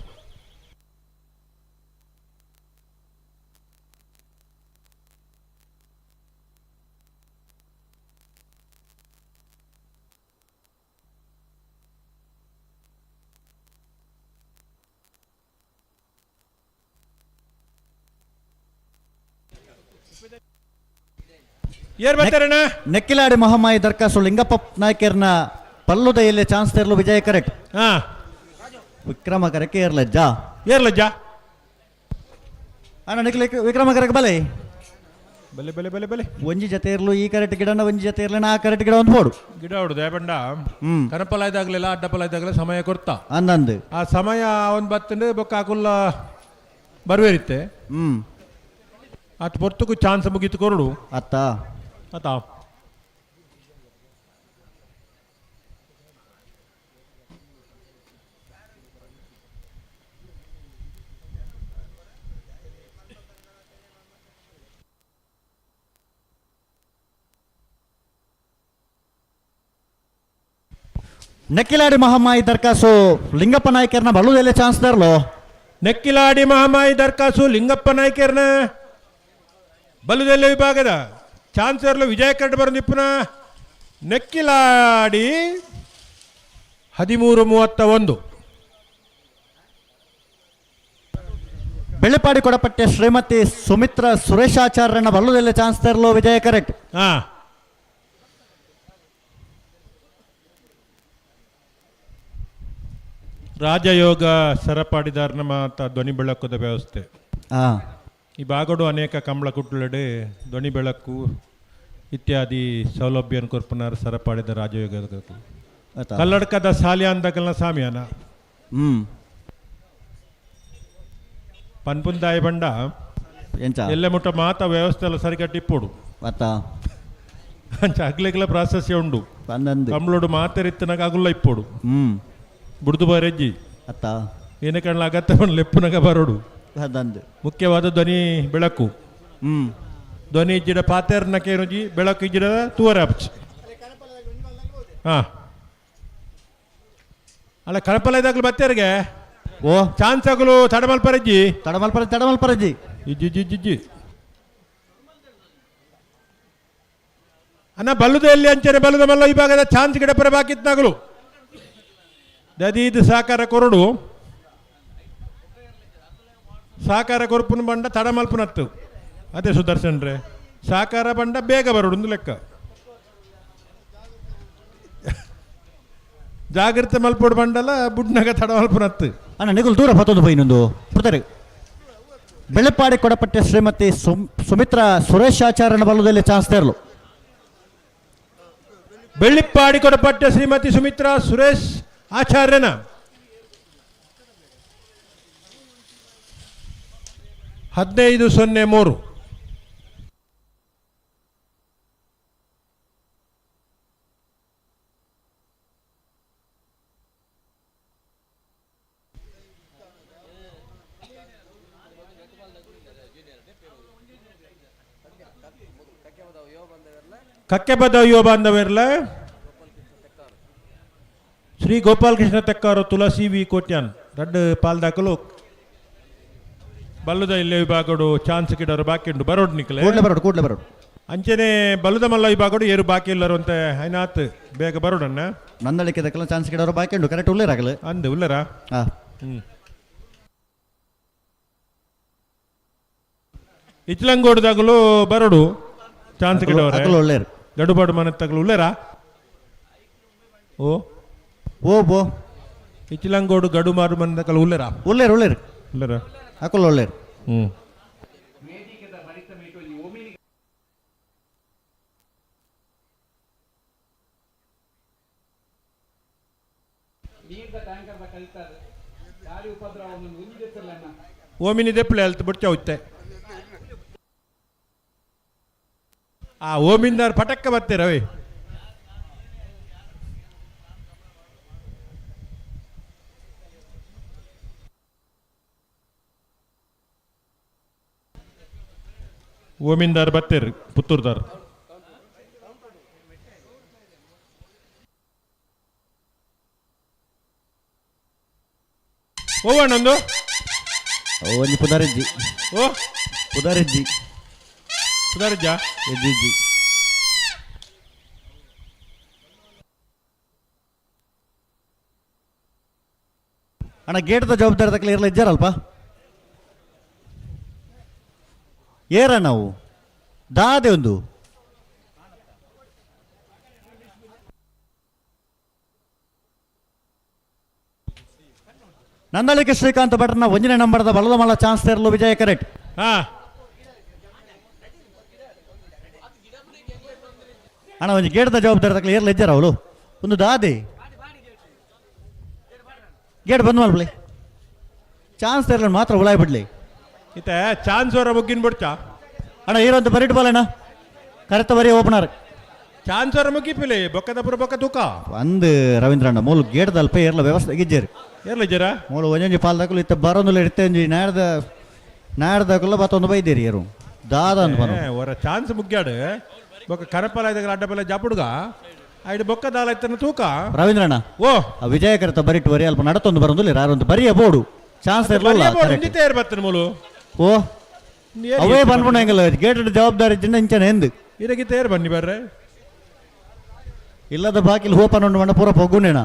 ನೆಕ್ಕಿಲಾಡಿ ಮಹಾಮಾಯಿ ದರ್ಕಾಸು ಲಿಂಗಪ್ಪ ನಾಯ್ಕರ್ನ ಪಲ್ಲುದ ಎಲ್ಲಿ ಚಾನ್ಸ್ ತರಲು ವಿಜಯ ಕರೆಕ್ಟ್. ವಿಕ್ರಮ ಕರೆಕ್ ಏರ್ಲಜ್ಜ ಏರ್ಲಜ್ಜ ಅಣ್ಣ ನಿಕ್ಲಿ ವಿಕ್ರಮ ಕರೆಕ್ ಬಲೆ ಬಲೆ ಬಲೆ ಬಲೆ ಬಲೆ ಒಂಜಿ ಜೊತೆ ಇರಲು ಈ ಕರೆಕ್ಟ್ ಗಿಡನ ಒಂಜಿ ಜೊತೆ ಇರಲಿ ಆ ಕರೆಕ್ಟ್ ಗಿಡ ಒಂದು ಬೋಡು ಗಿಡ ಹೊಡುದು ಬಂಡ ಕನಪಲಾಯ್ದಾಗ್ಲಿಲ್ಲ ಅಡ್ಡಪಲಾಯ್ದಾಗ್ಲಿಲ್ಲ ಸಮಯ ಕೊಡ್ತಾ ಅಂದಂದು ಆ ಸಮಯ ಒಂದು ಬತ್ತಂದ್ರೆ ಬೊಕ್ಕ ಹಾಕುಲ್ಲ ಬರ್ವೇರಿತ್ತೆ ಆತ ಪೊರ್ತಕ್ಕೂ ಚಾನ್ಸ್ ಮುಗೀತು ಕೊರಡು ಅತ್ತ ಅತ್ತ ನೆಕ್ಕಿಲಾಡಿ ಮಹಾಮಾಯಿ ದರ್ಕಾಸು ಲಿಂಗಪ್ಪ ನಾಯ್ಕರ್ನ ಬಳುದೆಲೆ ಚಾನ್ಸ್ ತರಲು. ನೆಕ್ಕಿಲಾಡಿ ಮಹಾಮಾಯಿ ದರ್ಕಾಸು ಲಿಂಗಪ್ಪ ನಾಯ್ಕರ್ನ ಬಲುದೆಲೆ ವಿಭಾಗದ ಚಾನ್ಸರ್ಲು ವಿಜಯ ಕರಡ್ ಬರೋ ನಿಪುಣ ನೆಕ್ಕಿಲಾಡಿ 13.31. ಬೆಳ್ಳಿಪಾಡಿ ಕೊಡಪಟ್ಟೆ ಶ್ರೀಮತಿ ಸುಮಿತ್ರಾ ಸುರೇಶಾಚಾರ್ಯನ ಬಲ್ಲದಲ್ಲೇ ಚಾನ್ಸ್ ತರಲು ವಿಜಯ ಕರೆಕ್ಟ್. ರಾಜಯೋಗ ಸರಪಾಡಿದಾರನ ಮಾತ ಧ್ವನಿ ಬೆಳಕುದ ವ್ಯವಸ್ಥೆ. ಈ ಭಾಗಡು ಅನೇಕ ಕಂಬಳ ಕುಟ್ಟುಲಡೆ ಧ್ವನಿ ಬೆಳಕು ಇತ್ಯಾದಿ ಸೌಲಭ್ಯ ಕೊರ್ಪುನಾರ್ ಸರಪಾಡಿದ ರಾಜಯೋಗ. ಕಲ್ಲಡ್ಕದ ಸಾಲಿಯ ಅಂದಕಲ್ನ ಸಾಮಿಯಾನ ಪನ್ಪುಂದಾಯ ಬಂಡ ಎಲ್ಲ ಮುಟ್ಟ ಮಾತ ವ್ಯವಸ್ಥೆ ಎಲ್ಲ ಸರಿಗಟ್ಟಿ ಇಪ್ಪೋಡು ಅಂಚ ಅಗ್ಲೆಗ್ಲ ಪ್ರಾಸಸ್ಯ ಉಂಡು. ಕಂಬ್ಳೋಡು ಮಾತೆರಿತ್ತನಾಗ ಅಗುಲ್ಲ ಇಪ್ಪೋಡು ಬುಡ್ದು ಬರೆಜ್ಜಿ ಅತ್ತ ಏನೇ ಕಣ್ಣ ಅಗತ್ಯ ಬಂದು ಲೆಪ್ಪುನಗ ಬರೋಡು. ಮುಖ್ಯವಾದ ಧ್ವನಿ ಬೆಳಕು. ಧ್ವನಿ ಇಜ್ಜಿಡ ಪಾತೇರ್ನ ಕೇರುಜಿ ಬೆಳಕು ಇಜ್ಜಿಡ ತೂವರೆ ಅಪ್ಚಿ. ಹಾ ಅಲ್ಲ ಕಳಪಲ ಇದಾಗಲು ಬತ್ತೇರಿಗೆ ಓ ಚಾನ್ಸ್ ಆಗಲು ತಡಮಲ್ಪರಜ್ಜಿ ತಡಮಲ್ಪರ ತಡಮಲ್ಪರಜ್ಜಿ ಇಜ್ಜಿ ಇಜ್ಜಿ ಇಜ್ಜಿ ಅನ್ನ ಬಲ್ಲುದ ಎಲ್ಲಿ ಅಂಚನೆ ಬಲ್ಲುದ ಮಲ್ಲ ಈ ಭಾಗದ ಚಾನ್ಸ್ ಗಿಡ ಪರ ಬಾಕಿತ್ನಾಗಲು ದದೀದ್ ಸಾಕಾರ ಕೊರಡು ಸಾಕಾರ ಕೊರಪುನ ಬಂಡ ತಡಮಲ್ಪುನತ್ತು ಅದೇ ಸುದರ್ಶನ್ ರೇ ಸಾಕಾರ ಬಂಡ ಬೇಗ ಬರೋಡು ಒಂದು ಲೆಕ್ಕ ಜಾಗ್ರತೆ ಮಲ್ಪೋಡು ಬಂಡಲ್ಲ ಬುಡ್ನಾಗ ತಡಮಲ್ಪುನತ್ತು. ಅಣ್ಣ ನಿಗುಲ್ ದೂರ ಪತ್ತೊಂದು ಬೈನೊಂದು ಪುಡ್ತಾರೆ. ಬೆಳ್ಳಿಪಾಡಿ ಕೊಡಪಟ್ಟೆ ಶ್ರೀಮತಿ ಸುಮಿತ್ರಾ ಸುರೇಶಾಚಾರ್ಯನ ಬಲ್ಲದಲ್ಲಿ ಚಾನ್ಸ್ ತೇರಲು. ಬೆಳ್ಳಿಪ್ಪಾಡಿ ಕೊಡಪಟ್ಟೆ ಶ್ರೀಮತಿ ಸುಮಿತ್ರಾ ಸುರೇಶ್ ಆಚಾರ್ಯನ 15:03. ಕಕ್ಕೆಬದ ಯುವ ಬಾಂಧವರ್ಲ ಶ್ರೀ ಗೋಪಾಲಕೃಷ್ಣ ತೆಕ್ಕಾರು ತುಳಸಿ ವಿ ಕೋಟ್ಯಾನ್ ರಡ್ಡು ಪಾಲ್ದಾಕಲು ಬಲ್ಲುದ ಇಲ್ಲೇ ವಿಭಾಗಡು ಚಾನ್ಸ್ ಕಿಡೋರು ಬಾಕಿ ಉಂಟು ಬರೋಡ್ ನಿಕ್ಲೆ ಕೂಡ್ಲೆ ಬರೋಡು ಕೂಡ್ಲೆ ಬರೋಡು. ಅಂಚನೆ ಬಲ್ಲುದ ಮಲ್ಲ ವಿಭಾಗಡು ಏರು ಬಾಕಿ ಇಲ್ಲರು ಅಂತ ಐನಾತ್ ಬೇಗ ಬರೋಡಣ್ಣ. ನಂದಳಿಕೆ ದಕ್ಕಲ ಚಾನ್ಸ್ ಕಿಡೋರು ಬಾಕಿ ಉಂಟು ಕರೆಕ್ಟ್ ಉಳ್ಳೇರಾಗಲು ಅಂದು ಉಳ್ಳೇರಾ. ಇಚ್ಲಂಗೋಡ್ದಾಗಲು ಬರೋಡು ಚಾನ್ಸ್ ಕಿಡೋರು ಅಕಲು ಒಳ್ಳೇರು ಗಡುಬಾಡು ಮನೆ ತಗಲು ಉಳ್ಳೇರಾ. ಓ ಓ ಬೋ ಇಚ್ಲಂಗೋಡು ಗಡು ಮಾರು ಮನೆ ತಗಲು ಉಳ್ಳೇರಾ ಉಳ್ಳೇರು ಉಳ್ಳೇರು ಉಳ್ಳೇರಾ ಅಕಲು ಒಳ್ಳೇರು. ಓಮಿನಿ ದೆಪ್ಪಲೆ ಅಲ್ತು ಬಿಡ್ಚ ಹೋಯ್ತೆ ಆ ಓಮಿಂದಾರ್ ಪಟಕ್ಕ ಬರ್ತೀರವೇ. ಓಮಿಂದಾರ್ ಬತ್ತೇರಿ ಪುತ್ತೂರ್ದಾರ್. ಓವಣ್ಣೊಂದು ಒಂಜಿ ಪುದಾರಿಜ್ಜಿ. ಓ ಪುದಾರಿಜ್ಜಿ ಪುದಾರಿಜ್ಜ ಇಜ್ಜಿ. ಅಣ್ಣ ಗೇಟ್ದ ಜವಾಬ್ದಾರಿ ತಕ್ಕಲೆ ಇರಲ್ಲ ಇಜ್ಜಾರಲ್ಪ ಏರ ನಾವು ದಾದೆ ಒಂದು ನಂದಳಿಕೆ ಶ್ರೀಕಾಂತ್ ಭಟ್ರನ ಒಂದನೇ ನಂಬರ್ದ ಬಲದ ಮಲ್ಲ ಚಾನ್ಸ್ ತೇರಲು ವಿಜಯ ಕರೆಕ್ಟ್. ಅಣ್ಣ ಒಂಜಿ ಗೇಟ್ದ ಜವಾಬ್ದಾರಿ ತಕ್ಕಲೆ ಏರ್ಲ ಇಜ್ಜಾರ ಅವಳು ಒಂದು ದಾದೆ ಗೇಟ್ ಬಂದ್ ಮಲ್ಪಲಿ ಚಾನ್ಸ್ ತೇರಲು ಮಾತ್ರ ಉಳಾಯ್ ಬಿಡ್ಲಿ. ಇತ್ತ ಚಾನ್ಸ್ ಅವರ ಮುಗ್ಗಿನ ಬಿಡ್ಚಾ ಅಣ್ಣ ಈರೊಂದು ಬರಿಟ್ ಬಾಲ್ ಅಣ್ಣ ಕರೆತ ಬರೀ ಓಪನರ್ ಚಾನ್ಸ್ ಅವರ ಮುಗಿಪಿಲೆ ಬೊಕ್ಕದಪುರ ಬೊಕ್ಕ ತೂಕ ಒಂದು ರವೀಂದ್ರ ಅಣ್ಣ ಮೂಲು ಗೇಟ್ದ ಅಲ್ಪ ಏರ್ಲ ವ್ಯವಸ್ಥೆ ಗಿಜ್ಜೇರು ಏರ್ಲ ಇಜ್ಜಾರ ಮೂಲು ಒಂಜೊಂಜಿ ಪಾಲ್ದಾಕಲು ಇತ್ತ ಬರೋಂದುಲ್ಲ ಇತ್ತೆ ಒಂಜಿ ನಾಡ್ದ ನಾಡ್ದಾಕುಲ್ಲ ಬತ್ತೊಂದು ಬೈದೇರಿ ಏರು ದಾದ ಅಂದ್ ಬರೋ ಹೊರ ಚಾನ್ಸ್ ಮುಗ್ಯಾಡು ಬೊಕ್ಕ ಕರಪಲ ಇದಾಗ ಅಡ್ಡಪಲ ಜಾಪುಡ್ಗ ಐಡು ಬೊಕ್ಕ ದಾಲ ಇತ್ತನ ತೂಕ ರವೀಂದ್ರಣ್ಣ ಓ ಆ ವಿಜಯ ಕರೆತ ಬರಿಟ್ ಬರಿ ಅಲ್ಪ ನಡತೊಂದು ಬರೋಂದುಲ್ಲ ಯಾರೊಂದು ಬರಿಯ ಬೋಡು ಚಾನ್ಸ್ ಇರಲಿಲ್ಲ ತಯಾರು ಬರ್ತನ ಮೂಲು ಓ ಅವೇ ಬಂದ್ಬಿಡ ಹೆಂಗಲ್ಲ ಗೇಟ್ ಜವಾಬ್ದಾರಿ ಇದ್ದಿಂದ ಇಂಚನೆ ಎಂದು ಇದಕ್ಕೆ ತಯಾರು ಬನ್ನಿ ಬರ್ರೆ ಇಲ್ಲದ ಬಾಕಿಲ್ ಹೋಪನ್ ಉಂಡು ಮಣ್ಣ ಪೂರ ಪೊಗ್ಗುನೇಣ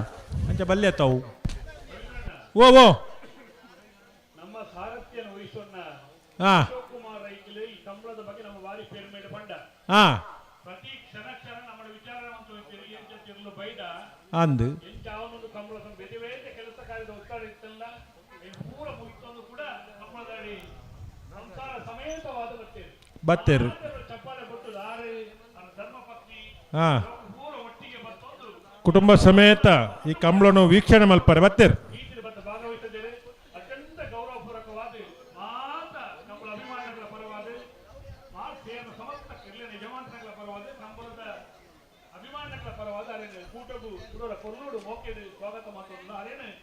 ಅಂಚ ಬಲ್ಯ ತಾವು ಓ ಓ ನಮ್ಮ ಸಾರಥ್ಯನ ವಹಿಸೋಣ ಹಾಂ ಹಾಂ ಅಂದು ಬತ್ತೇರು. ಹಾಂ, ಕುಟುಂಬ ಸಮೇತ ಈ ಕಂಬಳನು ವೀಕ್ಷಣೆ ಮಲ್ಪರೆ ಬತ್ತೇರು.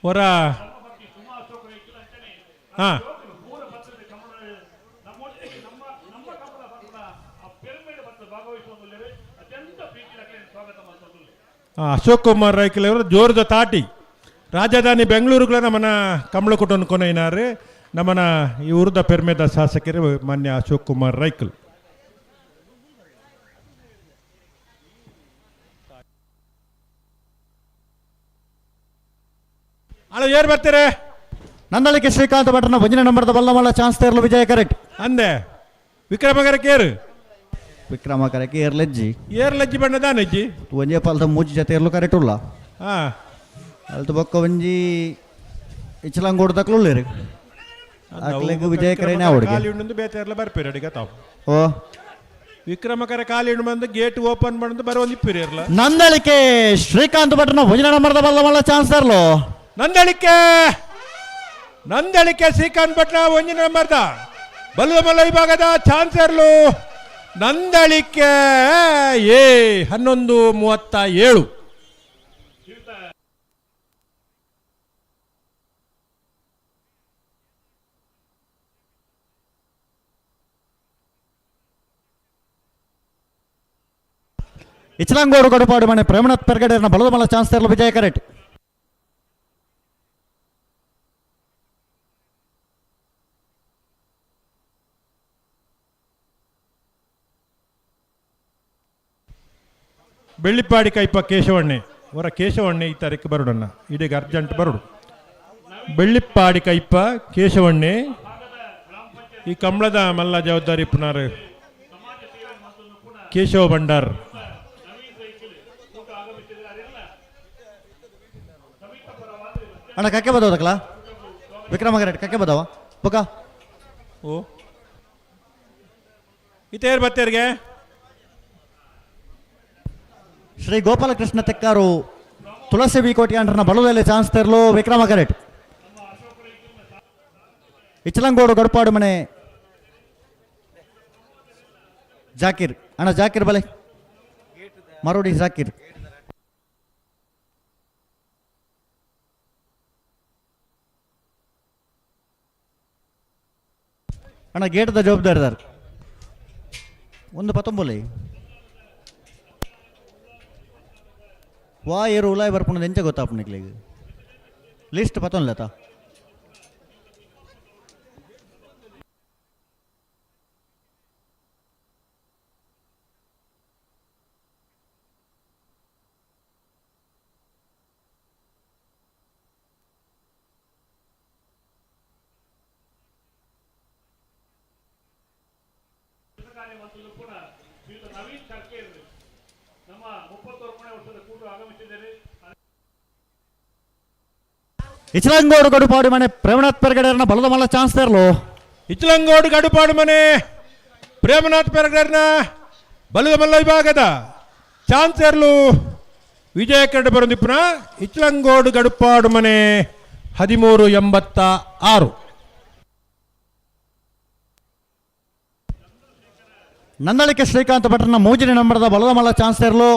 ಹೊರ ಹಾಂ ಅಶೋಕ್ ಕುಮಾರ್ ರೈಕಲ್ ಅವರು ಜೋರದ ತಾಟಿ ರಾಜಧಾನಿ ಬೆಂಗಳೂರುಗಳ ನಮ್ಮನ ಕಮಲಕುಟನ್ ಕೊನೆಯಿನಾರು ನಮ್ಮನ ಈ ಊರದ ಪೆರ್ಮೆದ ಶಾಸಕರು ಮಾನ್ಯ ಅಶೋಕ್ ಕುಮಾರ್ ರೈಕಲ್. ಅಲ್ಲ ಯಾರು ಬರ್ತಾರೆ? ನಂದಳಿಕೆ ಶ್ರೀಕಾಂತ್ ಭಟ್ರನ ಒಂದನೇ ನಂಬರ್ದ ಬಲ್ಲಮಲ್ಲ ಚಾನ್ಸ್ ತೇರ್ಲು ವಿಜಯ ಕರೆಕ್ಟ್ ಅಂದೆ. ವಿಕ್ರಮಗರ ಕೇರು ವಿಕ್ರಮ ಕರೆಕ್ ಏರ್ಲಜ್ಜಿ ಏರ್ಲಜ್ಜಿ ಬಣ್ಣದಾನಜ್ಜಿ ಒಂಜೇ ಪಾಲ್ದ ಮೂಜಿ ಜೊತೆ ಏರ್ಲು ಕರೆಕ್ಟ್ ಉಲ್ಲ. ಹಾಂ ಅಲ್ತು ಬೊಕ್ಕ ಒಂಜಿ ಇಚ್ಚಲಂಗೋಡು ತಕ್ಲು ಉಳ್ಳೇರು ಅಕ್ಲೆಗ್ ವಿಜಯ ಕರೆನೇ ಅವಡಿಗೆ ಖಾಲಿ ಉಂಡು ಬೇತೆ ಏರ್ಲ ಬರ್ಪೇರು ಅಡಿಗೆ ತಾವು. ಓ ವಿಕ್ರಮಕರ ಖಾಲಿ ಉಂಡು ಬಂದು ಗೇಟ್ ಓಪನ್ ಬಂದು ಬರೋ ಒಂದು ಇಪ್ಪಿರಿ ಇರ್ಲ. ನಂದಳಿಕೆ ಶ್ರೀಕಾಂತ್ ಭಟ್ರನ ಒಂದನೇ ನಂಬರ್ದ ಬಲ್ಲಮಲ್ಲ ಚಾನ್ಸ್ ತೇರ್ಲು. ನಂದಳಿಕೆ ನಂದಳಿಕೆ ಶ್ರೀಕಾಂತ್ ಭಟ್ನ ಒಂಜಿನ ನಂಬರ್ದ ಬಲ್ಲಮಲ್ಲ ವಿಭಾಗದ ಚಾನ್ಸರ್ಲು ನಂದಳಿಕೆ ಎ 11:37. ಇಚಲಂಗೋಡು ಗಡುಪಾಡು ಮನೆ ಪ್ರೇಮನಾಥ್ ಪೆರ್ಗಡೆಯನ್ನ ಬಲದ ಮಲ್ಲ ಚಾನ್ಸ್ ತೇರ್ಲು ವಿಜಯ ಕರೆಕ್ಟ್. ಬೆಳ್ಳಿಪ್ಪಾಡಿ ಕೈಪ ಕೇಶವಣ್ಣೆ ಅವರ ಕೇಶವಣ್ಣೆ ಈ ತಾರೀಕು ಬರೋಡಣ್ಣ, ಇದೀಗ ಅರ್ಜೆಂಟ್ ಬರೋಡು. ಬೆಳ್ಳಿಪ್ಪಾಡಿ ಕೈಪ ಕೇಶವಣ್ಣೆ ಈ ಕಂಬಳದ ಮಲ್ಲ ಜವಾಬ್ದಾರಿ ಪುನರ್ ಕೇಶವ ಭಂಡಾರ್. ಅಣ್ಣ ಕಕ್ಕೆ ಬದವದಕ್ಕಲ ವಿಕ್ರಮ ಕರೆಕ್ಟ್ ಕಕ್ಕೆ ಬದವ ಪುಕ ಓ ಇತೇರ್ ಬತ್ತೇರಿಗೆ ಶ್ರೀ ಗೋಪಾಲಕೃಷ್ಣ ತೆಕ್ಕಾರು ತುಳಸಿ ವಿ ಕೋಟ್ಯಾಂಡ್ರನ ಬಲದಲ್ಲಿ ಚಾನ್ಸ್ ತೇರ್ಲು ವಿಕ್ರಮ ಕರೆಕ್ಟ್. ಇಚಲಂಗೋಡು ಗಡುಪಾಡು ಮನೆ ಜಾಕೀರ್ ಅಣ್ಣ ಜಾಕೀರ್ ಬಲೆ ಮರೋಡಿ ಜಾಕೀರ್. ಅಣ್ಣ ಗೇಟ್ದ ಜವಾಬ್ದಾರಿದಾರ್ ಒಂದು ಪತ್ತೊಂಬಲಿ ವಾ ಏರು ಉಲಾಯ್ ಬರ್ಪುಣದ ಎಂಚ ಗೊತ್ತಾಪುನಿಕ್ಲಿಗ್ ಲಿಸ್ಟ್ ಪತ್ತೊಂದ್ಲೇತ. ಇಚಲಂಗೋಡು ಗಡುಪಾಡು ಮನೆ ಪ್ರೇಮನಾಥ್ ಪೆರ್ಗಡೆಯರ್ನ ಬಲದ ಮಲ್ಲ ಚಾನ್ಸ್ ತೇರ್ಲು. ಇಚಲಂಗೋಡು ಗಡುಪಾಡು ಮನೆ ಪ್ರೇಮನಾಥ್ ಪೆರ್ಗಡೆಯರ್ನ ಬಲದ ಮಲ್ಲ ವಿಭಾಗದ ಚಾನ್ಸ್ ತೇರ್ಲು ವಿಜಯ ಕರಡು ಬರಂದಿಪ್ಪುನ ಇಚಲಂಗೋಡು ಗಡುಪಾಡು ಮನೆ 13:86. ನಂದಳಿಕೆ ಶ್ರೀಕಾಂತ್ ಭಟ್ರನ ಮೂಜಿನ ನಂಬರ್ದ ಬಲದ ಮಲ್ಲ ಚಾನ್ಸ್ ತೇರ್ಲು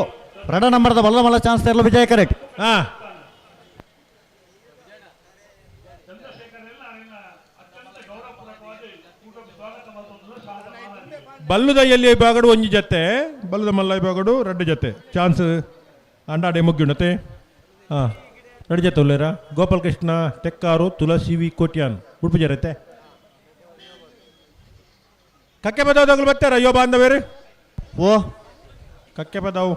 ರಡ ನಂಬರ್ದ ಬಲದ ಮಲ್ಲ ಚಾನ್ಸ್ ತೇರ್ಲು ವಿಜಯ ಕರೆಕ್ಟ್. ಹಾಂ ಬಲ್ಲುದ ಎಲ್ಲಿ ವಿಭಾಗಡು ಒಂಜಿ ಜೊತೆ ಬಲ್ಲುದ ಮಲ್ಲ ವಿಭಾಗಡು ರಡ್ಡು ಜೊತೆ ಚಾನ್ಸ್ ಅಂಡಾಡೆ ಮುಗ್ಯುಣತೆ. ಹಾಂ ರಡ್ಡು ಜೊತೆ ಉಳ್ಳೇರ ಗೋಪಾಲಕೃಷ್ಣ ತೆಕ್ಕಾರು ತುಳಸಿ ವಿ ಕೋಟ್ಯಾನ್ ಉಡುಪು ಜರತೆ ಕಕ್ಕೆ ಬದಾವದಾಗಲು ಬರ್ತಾರ ಅಯ್ಯೋ ಬಾಂಧವೇರು. ಓ ಕಕ್ಕೆ ಬದಾವು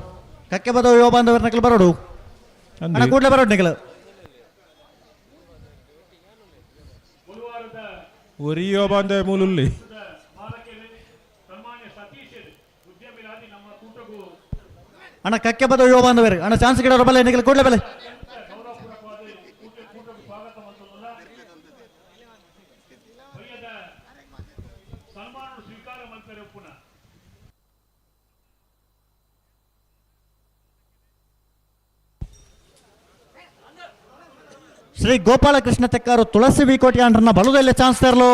ಕಕ್ಕೆ ಬದಾವು ಯೋ ಬಾಂಧವೇರು ನಕಲು ಬರೋಡು ಅಣ್ಣ ಕೂಡಲೇ ಬರೋಡು ನಿಕಲು. ಒರಿಯೋ ಬಾಂಧವ ಮೂಲುಲ್ಲಿ ಅಣ್ಣ ಕಕ್ಕೆ ಬದ ಯುವ ಬಾಂಧವರು ಅಣ್ಣ ಚಾನ್ಸ್ ಗಿಡವರ ಬಲೆ ನಿಗಲು ಕೂಡಲೇ ಬಲೆ. ಶ್ರೀ ಗೋಪಾಲಕೃಷ್ಣ ತೆಕ್ಕಾರು ತುಳಸಿ ವಿಕೋಟಿ ಅಂಡ್ರನ್ನ ಬಲುದಲ್ಲೇ ಚಾನ್ಸ್ ತರಲು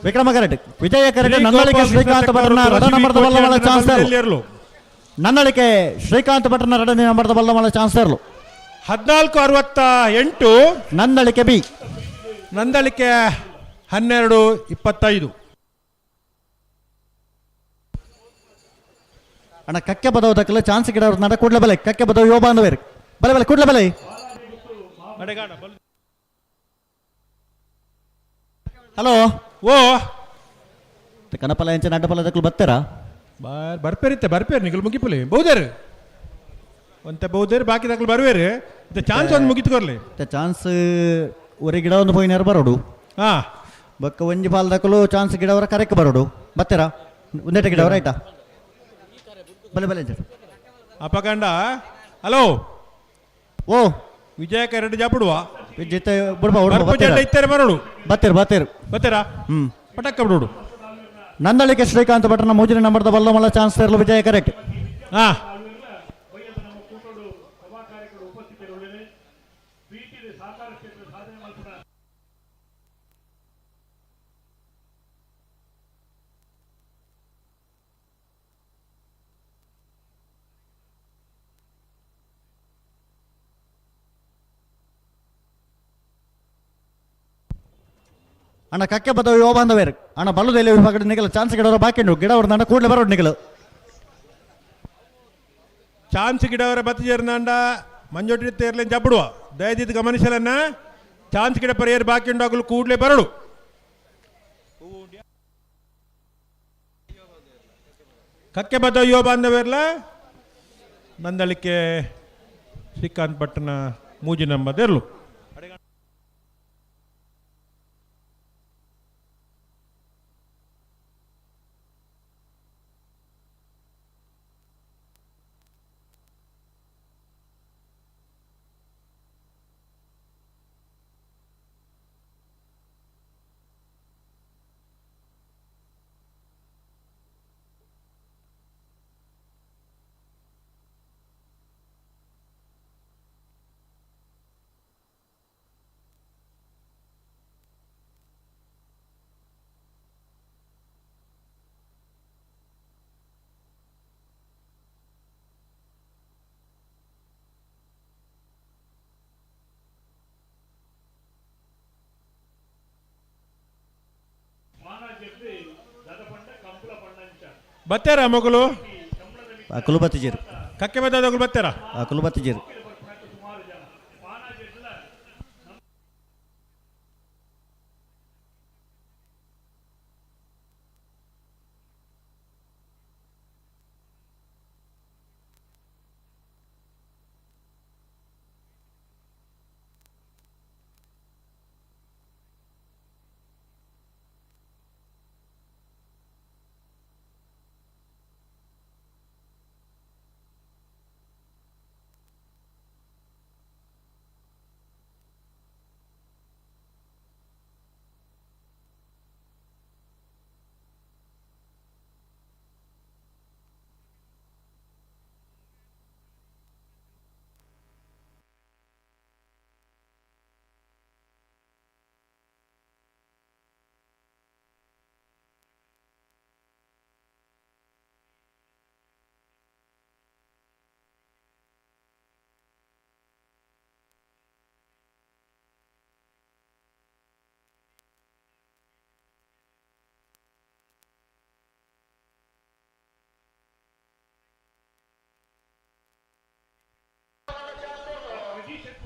ವಿಕ್ರಮ ಕರೆಟ್ ವಿಜಯ ಕರೆಟ್ ನನ್ನಳಿಕೆ ಶ್ರೀಕಾಂತ್ ಭಟ್ರನ ರಡ ನಂಬರ್ದ ಬಲ್ಲಮಳ ಚಾನ್ಸ್ ತರಲು. ನನ್ನಳಿಕೆ ಶ್ರೀಕಾಂತ್ ಭಟ್ರನ ಎರಡನೇ ನಂಬರ್ದ ಬಲ್ಲಮಳ ಚಾನ್ಸ್ ತರಲು. 14:68 ನಂದಳಿಕೆ ಬಿ. ನಂದಳಿಕೆ 12:25. ಅಣ್ಣ ಕಕ್ಕೆ ಬದವು ದಕ್ಕಲು ಚಾನ್ಸ್ ಗಿಡ ನಡ ಕೂಡಲೇ ಬಲೆ. ಕಕ್ಕೆ ಬದವು ಯುವ ಬಾಂಧವೇರು ಬಲೆ ಬಲೆ ಕೂಡಲೇ ಬಲೆ. ಹಲೋ ಓ ಕನಪಲ ಎಂಚಿನ ಅಡ್ಡಪಲ ದಕ್ಕಲು ಬರ್ತಾರಾ? ಬರ್ಪೇರಿತ್ತೆ ಬರ್ಪೇರು ನಿಗಲು ಮುಗಿಪುಲಿ ಬಹುದೇರು ಒಂತೆ ಬಹುದೇರು ಬಾಕಿ ದಕ್ಕಲು ಬರುವೇರು. ಚಾನ್ಸ್ ಒಂದು ಮುಗಿತುಕೊರ್ಲಿ. ಚಾನ್ಸ್ ಒರಿ ಗಿಡ ಒಂದು ಪೋಯಿನಾರು ಬರೋಡು. ಹಾಂ ಬೊಕ್ಕ ಒಂಜಿ ಪಾಲ್ ದಕ್ಕಲು ಚಾನ್ಸ್ ಗಿಡವರ ಕರೆಕ್ ಬರೋಡು. ಬತ್ತೀರಾ ಒಂದೇಟ ಗಿಡವರ ಆಯ್ತಾ? ಬಲೆ ಬಲೆ ಅಪಗಂಡ. ಹಲೋ ಓ ವಿಜಯಕ ಎರಡು ಜಾಪುಡುವ ಜಿತ್ತೆ ಬುಡ್ಪ ಇತ್ತಾರೆ ಬರೋಡು. ಬತ್ತೀರು ಬತ್ತೀರು ಬತ್ತೀರಾ? ಹ್ಮ್ ಪಟಕ್ಕ ಬಿಡೋಡು. ನಂದಳಿಕೆ ಶ್ರೀಕಾಂತ್ ಭಟ್ರನ ಮೂಜನೇ ನಂಬರ್ದ ಬಲ್ಲಮಲ್ಲ ಚಾನ್ಸ್ ತರಲು ವಿಜಯ ಕರೆಕ್ಟ್. ಹಾ ಅಣ್ಣ ಕಕ್ಕೆ ಬದವು ಯುವ ಬಾಂಧವೇರು ಅಣ್ಣ ಬಲ್ಲದಲ್ಲಿ ವಿಭಾಗದ ನಿಗಲ ಚಾನ್ಸ್ ಗಿಡವರ ಬಾಕಿ ಉಂಟು. ಗಿಡವರ ನಡ ಕೂಡಲೇ ಬರೋಡು ನಿಗಲು. ಚಾನ್ಸ್ ಗಿಡವರ ಬತ್ತಿಜೇರ್ನಾಂಡ ಮಂಜೊಟ್ಟಿ ತೇರ್ಲೆ ಜಬ್ಬುಡುವ ದಯದಿದ್ದು ಗಮನಿಸಲನ್ನ ಚಾನ್ಸ್ ಗಿಡ ಪರಿಯರ್ ಬಾಕಿ ಉಂಡಾಗಲು ಕೂಡಲೇ ಬರಡು. ಕಕ್ಕೆ ಬದ್ದ ಯುವ ಬಾಂಧವೇರ್ಲ ನಂದಳಿಕೆ ಶ್ರೀಕಾಂತ್ ಭಟ್ಟನ ಮೂಜಿ ನಂಬದೇರ್ಲು. ಬತ್ತೇರಾ ಮಗಳು? ಅಕುಲು ಬತ್ತಿಜೇರು. ಕಕ್ಕೆ ಬದ್ದಾದಗಳು ಬತ್ತೇರಾ? ಅಕುಲು ಬತ್ತಿಜೇರು.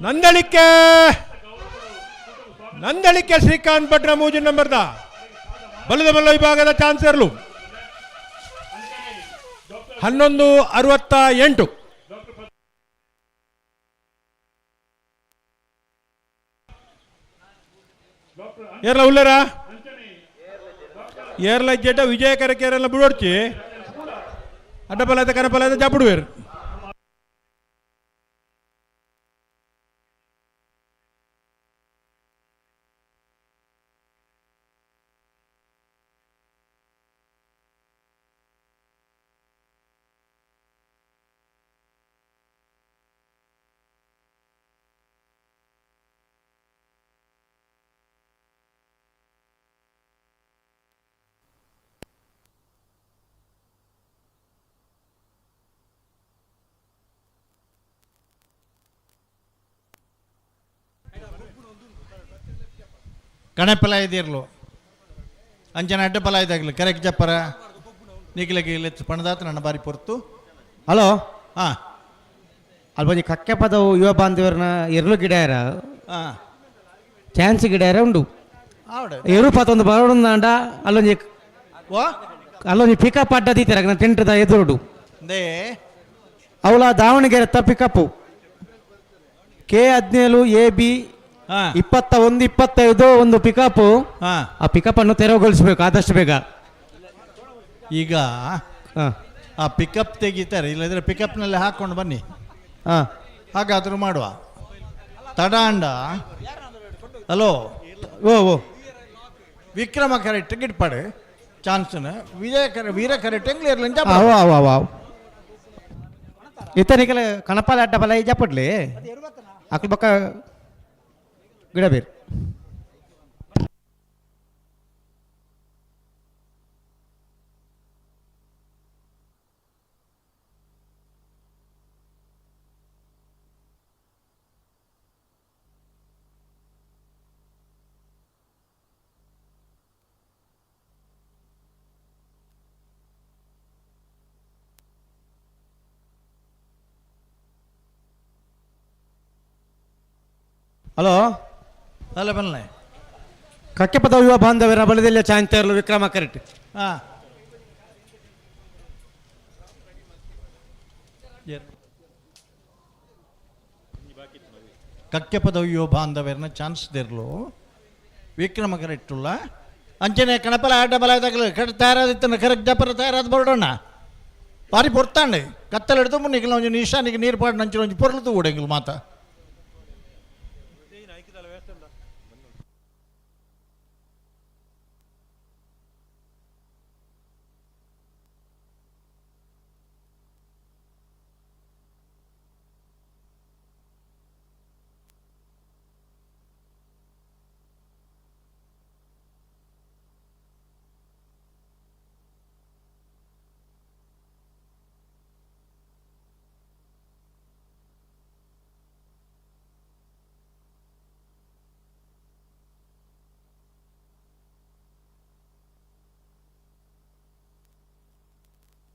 ನಂದಳಿಕೆ ನಂದಳಿಕೆ ಶ್ರೀಕಾಂತ್ ಭಟ್ರ ಮೂಜು ನಂಬರ್ದ ಬಲದ ಮಲ್ಲ ವಿಭಾಗದ ಚಾನ್ಸರ್ಲು 11:68. ಏರ್ಲ ಉಳ್ಳರ ಏರ್ಲ ಜಡ್ಡ ವಿಜಯ ಕರಕೇರೆಲ್ಲ ಬಿಡೋಡ್ಚಿ. ಅಡ್ಡಪಲಾಯ್ತ ಕನಪಲಾಯ್ತ ಜಪುಡುವೇರು. ಕಣಪಲ ಇದಿರ್ಲು ಅಂಚನ ಅಡ್ಡಪಲ ಇದಾಗಲಿ ಕರೆಕ್ಟ್ ಜಪ್ಪರ ನಿಗಿಲಗಿ ಲೆಚ್ಚು ಪಣದಾತ ನನ್ನ ಬಾರಿ ಪೊರ್ತು. ಹಲೋ. ಹಾಂ. ಅಲ್ಬೊಂಜಿ ಕಕ್ಕೆ ಪದವು ಯುವ ಬಾಂಧವರನ ಎರ್ಲು ಗಿಡಾಯರ ಹಾಂ ಚಾನ್ಸ್ ಗಿಡಾಯರ ಉಂಡು. ಆವಡೆ. ಎರು ಪತ್ತೊಂದು ಬರೋಡಂದಾಂಡ ಅಲ್ಲೊಂಜಿ ವಾ ಅಲ್ಲೊಂಜಿ ಪಿಕಪ್ ಅಡ್ಡ ದೀತರ ಟೆಂಟ್ದ ಎದುರುಡು. They ಅವಳ ದಾವಣಗೆರೆ ಪಿಕಪ್ಪು ಕೆ 17 AB 21 25 ಒಂದು ಪಿಕಪ್. ಆ ಪಿಕಪ್ ಅನ್ನು ತೆರವುಗೊಳಿಸಬೇಕು ಆದಷ್ಟು ಬೇಗ. ಈಗ ಆ ಪಿಕಪ್ ತೆಗಿತಾರೆ, ಇಲ್ಲದ್ರೆ ಪಿಕಪ್ನಲ್ಲಿ ಹಾಕೊಂಡು ಬನ್ನಿ. ಹಾಗಾದರೂ ಮಾಡುವ ತಡಾಂಡ. ಹಲೋ. ಓ ಓ ವಿಕ್ರಮ ಕರೆಕ್ಟ್ ಗಿಟ್ಪಾಡು ಚಾನ್ಸನ್ ವಿಜಯ ಕರೆ ವೀರ ಕರೆಕ್ಟ್ ಎಂಗ್ಲಿ ಇರ್ಲಿ. ಅವು ಅವು ಅವು ಅವು ಇತ್ತನಿಕಲ ಕಣಪಾಲ ಅಡ್ಡ ಬಲ ಜಪ್ಪಡ್ಲಿ ಅಕ್ಲು ಬಕ್ಕ ಗಿಡ ಬೇರು. ಹಲೋ. ಅಲ್ಲ ಬನ್ನಿ. ಕಕ್ಕೆಪದ ಯುವ ಬಾಂಧವರ ಬಲದಲ್ಲಿ ಚಾಂತೇರ್ಲು ವಿಕ್ರಮ ಕರೆಕ್ಟ್. ಹಾಂ ಕಕ್ಕೆಪದ ಯುವ ಬಾಂಧವರನ್ನ ಚಾನ್ಸ್ ದಿರ್ಲು ವಿಕ್ರಮ ಕರೆಕ್ಟುಲ್ಲ ಅಂಚನೆ ಕಣಪಲ ಆಟ ಬಲ ಕಡೆ ತಯಾರಾದಿತ್ತನ ಕರೆಕ್ಟ್ ಜಪರ ತಯಾರಾದ ಬರೋಣ ಬಾರಿ ಪೊರ್ತಾಂಡೆ ಕತ್ತಲೆಡ್ದು ಮುನ್ನಿಗೆ ಒಂಜಿ ನಿಶಾನಿಗೆ ನೀರು ಪಾಡು ನಂಚಿನ ಒಂಜಿ ಪೊರ್ಲು ತೂಡೆಂಗಿಲ್ ಮಾತ.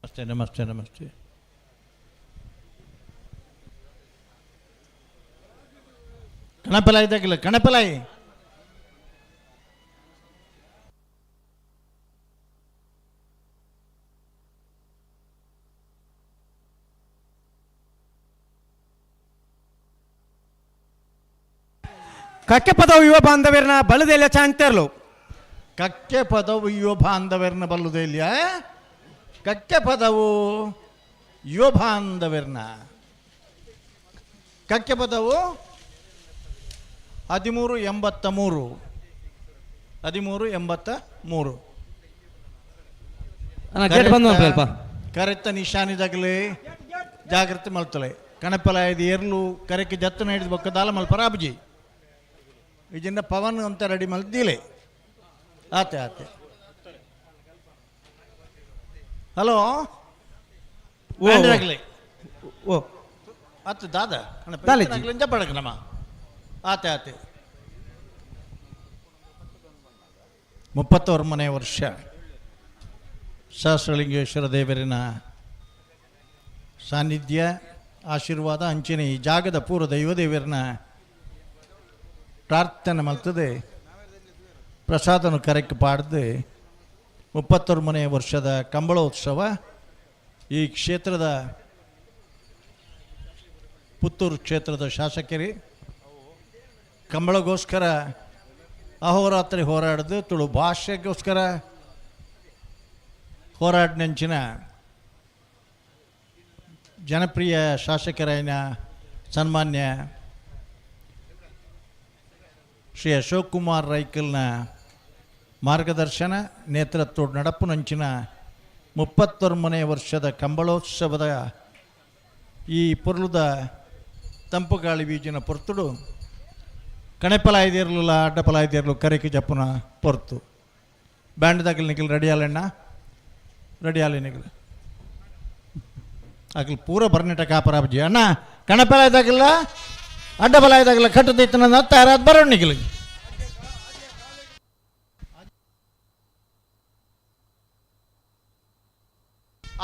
ನಮಸ್ತೆ ನಮಸ್ತೆ ನಮಸ್ತೆ. ಕಣಪಲಾಯಿ ತಗಿಲ್ಲ ಕಣಪಲಾಯಿ. ಕಕ್ಕೆ ಪದವು ಯುವ ಬಾಂಧವ್ಯರನ್ನ ಬಲದೆಲ್ಲ ಚಾಂತೇರ್ಲು. ಕಕ್ಕೆ ಪದವು ಯುವ ಬಾಂಧವ್ಯರನ್ನ ಬಲ್ಲುದೆಲ್ಲ ಕಕ್ಕೆ ಪದವು ಯುವ ಬಾಂಧವ್ಯರನ್ನ ಕಕ್ಕೆ ಪದವು 1383 1383. ಅಣ್ಣ, ಗೇಟ್ ಬಂದ್ ಮಾಡ್ರಿ ಅಲ್ಪ. ಕರೆತ್ತ ನಿಶಾನಿದಾಗಲೇ ಜಾಗ್ರತೆ ಮಲ್ತಲೆ ಕಣಪಲಾಯದ ಏರ್ಲು ಕರೆಕ್ಕೆ ಜತ್ತನ ಹಿಡಿದು ಬೊಕ್ಕ ದಾಲ ಮಲ್ಪ ರಾಬಜಿ ಇದನ್ನ ಪವನ್ ಅಂತ ರೆಡಿ ಮಲ್ದಿಲೆ ಆತೆ ಆತೆ. ಹಲೋ. ಓ. ಆಗಲಿ ಓ ಆತು ದಾದ ದಾಲೇಜಿ. ಪಡಕ ನಮ್ಮ ಆತೆ ಆತೆ. 31ನೇ ವರ್ಷ ಸಹಸ್ರಲಿಂಗೇಶ್ವರ ದೇವರಿನ ಸಾನ್ನಿಧ್ಯ ಆಶೀರ್ವಾದ ಅಂಚಿನ ಈ ಜಾಗದ ಪೂರ್ವ ದೈವದೇವರನ್ನ ಪ್ರಾರ್ಥನೆ ಮಲ್ತದೆ ಪ್ರಸಾದನು ಕರೆಕ್ ಪಾಡ್ದು 31ನೇ ವರ್ಷದ ಕಂಬಳೋತ್ಸವ ಈ ಕ್ಷೇತ್ರದ ಪುತ್ತೂರು ಕ್ಷೇತ್ರದ ಶಾಸಕರಿ ಕಂಬಳಗೋಸ್ಕರ ಅಹೋರಾತ್ರಿ ಹೋರಾಡ್ದು ತುಳು ಭಾಷೆಗೋಸ್ಕರ ಹೋರಾಡಿನಂಚಿನ ಜನಪ್ರಿಯ ಶಾಸಕರಾಯಿನ ಸನ್ಮಾನ್ಯ ಶ್ರೀ ಅಶೋಕ್ ಕುಮಾರ್ ರೈಕಲ್ನ ಮಾರ್ಗದರ್ಶನ ನೇತೃತ್ವ ನಡಪುನಂಚಿನ 39ನೇ ವರ್ಷದ ಕಂಬಳೋತ್ಸವದ ಈ ಪೊರ್ಲುದ ತಂಪು ಗಾಳಿ ಬೀಜಿನ ಪೊರ್ತುಡು ಕಣೆಪಲಾಯ್ದಿರಲಿಲ್ಲ ಅಡ್ಡಪಲಾಯ್ದಿರಲು ಕರೆಕಿ ಜಪ್ಪುನ ಪೊರ್ತು ಬ್ಯಾಂಡ್ ದಾಗಲ್ ನಿಖಲ್ ರೆಡಿ ಆಲಣ್ಣ ರೆಡಿ ಆಲೆ ನಿಖಲ್ ಅಗಲ್ ಪೂರ ಬರ್ನೆಟ ಕಾಪರಾಬಜಿ ಅಣ್ಣ ಕಣಪಲಾಯ್ದಾಗಲ್ಲ ಅಡ್ಡಬಲಾಯ್ದಾಗಲ್ಲ ಕಟ್ಟದಿತ್ತು ತಯಾರಾದ ಬರೋಣ ನಿಖಲ್.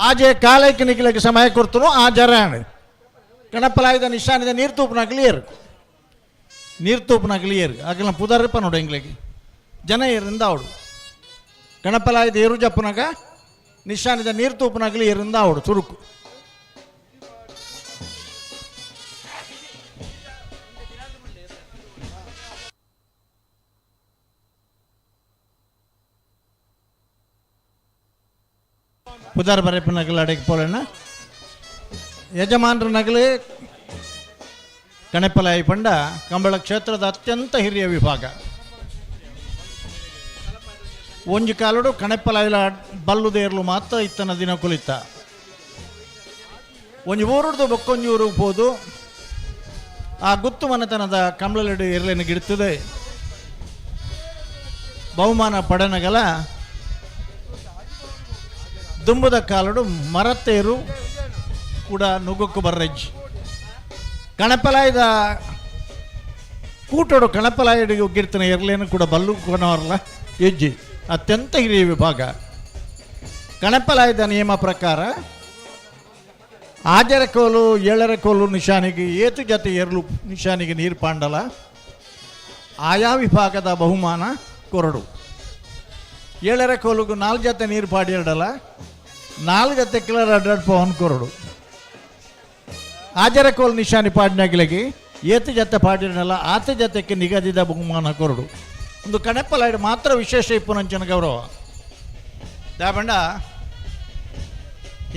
ಆಜೆ ಕಾಲಕ್ಕೆ ನಿಖಲಕ್ಕೆ ಸಮಯ ಕೊಡ್ತನು ಆ ಜರಾಣ ಕಣಪಲಾಯ್ದ ನಿಶಾನಿದ ನೀರು ತೂಪುನ ಕ್ಲಿಯರ್ ನೀರು ತೂಪುನ ಕ್ಲಿಯರ್ ಅಗಲ ಪುದಾರಪ್ಪ ನೋಡು ಎಂಗ್ಲಿಗೆ ಜನ ಏರಿಂದ ಅವಡು ಕಣಪಲಾಯ್ದ ಏರು ಜಪ್ಪುನಾಗ ನಿಶಾನಿದ ನೀರು ತೂಪುನಾಗಲಿ ಏರಿಂದ ಅವಡು ಚುರುಕು. ಪುದಾರ್ ಬರೆಪ್ಪ ನಗಲು ಅಡಗೆ ಪೋಲಣ್ಣ ಯಜಮಾನರ ನಗಲು ಕಣೆಪಲಾಯಿ ಪಂಡ ಕಂಬಳ ಕ್ಷೇತ್ರದ ಅತ್ಯಂತ ಹಿರಿಯ ವಿಭಾಗ. ಒಂಜಿ ಕಾಲುಡು ಕಣೆಪಲಾಯಿಲ ಬಲ್ಲುದೇರ್ಲು ಮಾತ್ರ ಇತ್ತನ ದಿನ ಕುಲಿತ ಒಂಜಿ ಊರುಡ್ದು ಬೊಕ್ಕೊಂಜಿ ಊರಿಗೆ ಹೋದು ಆ ಗುತ್ತು ಮನೆತನದ ಕಂಬಳಲೆಡು ಇರ್ಲೇನು ಗಿಡ್ತದೆ ಬಹುಮಾನ ಪಡನಗಲ ದುಂಬುದ ಕಾಲುಡು ಮರತೇರು ಕೂಡ ನುಗ್ಗಕ್ಕೂ ಬರ್ರಜ್ಜಿ ಕಣಪಲಾಯ್ದ ಕೂಟೋಡು ಕಣಪಲಾಯಡಿಗೆ ಒಗ್ಗಿರ್ತಾನೆ ಇರಲೇನು ಕೂಡ ಬಲ್ಲು ಕೊನವರಲ್ಲ ಹೆಜ್ಜೆ ಅತ್ಯಂತ ಹಿರಿಯ ವಿಭಾಗ. ಕಣಪಲಾಯದ ನಿಯಮ ಪ್ರಕಾರ ಆಜರ ಕೋಲು ಏಳರ ಕೋಲು ನಿಶಾನಿಗೆ ಏತು ಜೊತೆ ಎರಲು ನಿಶಾನಿಗೆ ನೀರು ಪಾಂಡಲ ಆಯಾ ವಿಭಾಗದ ಬಹುಮಾನ ಕೊರಡು. ಏಳರ ಕೋಲುಗು 4 ಜೊತೆ ನೀರು ಪಾಡಿ ಎರಡಲ್ಲ 4 ಜೊತೆ ಕಿಲರ್ ಅಡ್ಡಾಡ್ ಪವನ್ ಕೊರಡು. ಆಜರ ಕೋಲು ನಿಶಾನಿ ಪಾಡಿನಾಗಿಲಗಿ ಏತು ಜೊತೆ ಪಾಡಿರಲ್ಲ ಆತ ಜೊತೆಗೆ ನಿಗದಿತ ಬಹುಮಾನ ಕೊರಡು. ಒಂದು ಕಣಪ್ಪಲಾಯ್ಡು ಮಾತ್ರ ವಿಶೇಷ ಇಪ್ಪುನಂಚಿನ ಗೌರವ ದಾಬಂಡ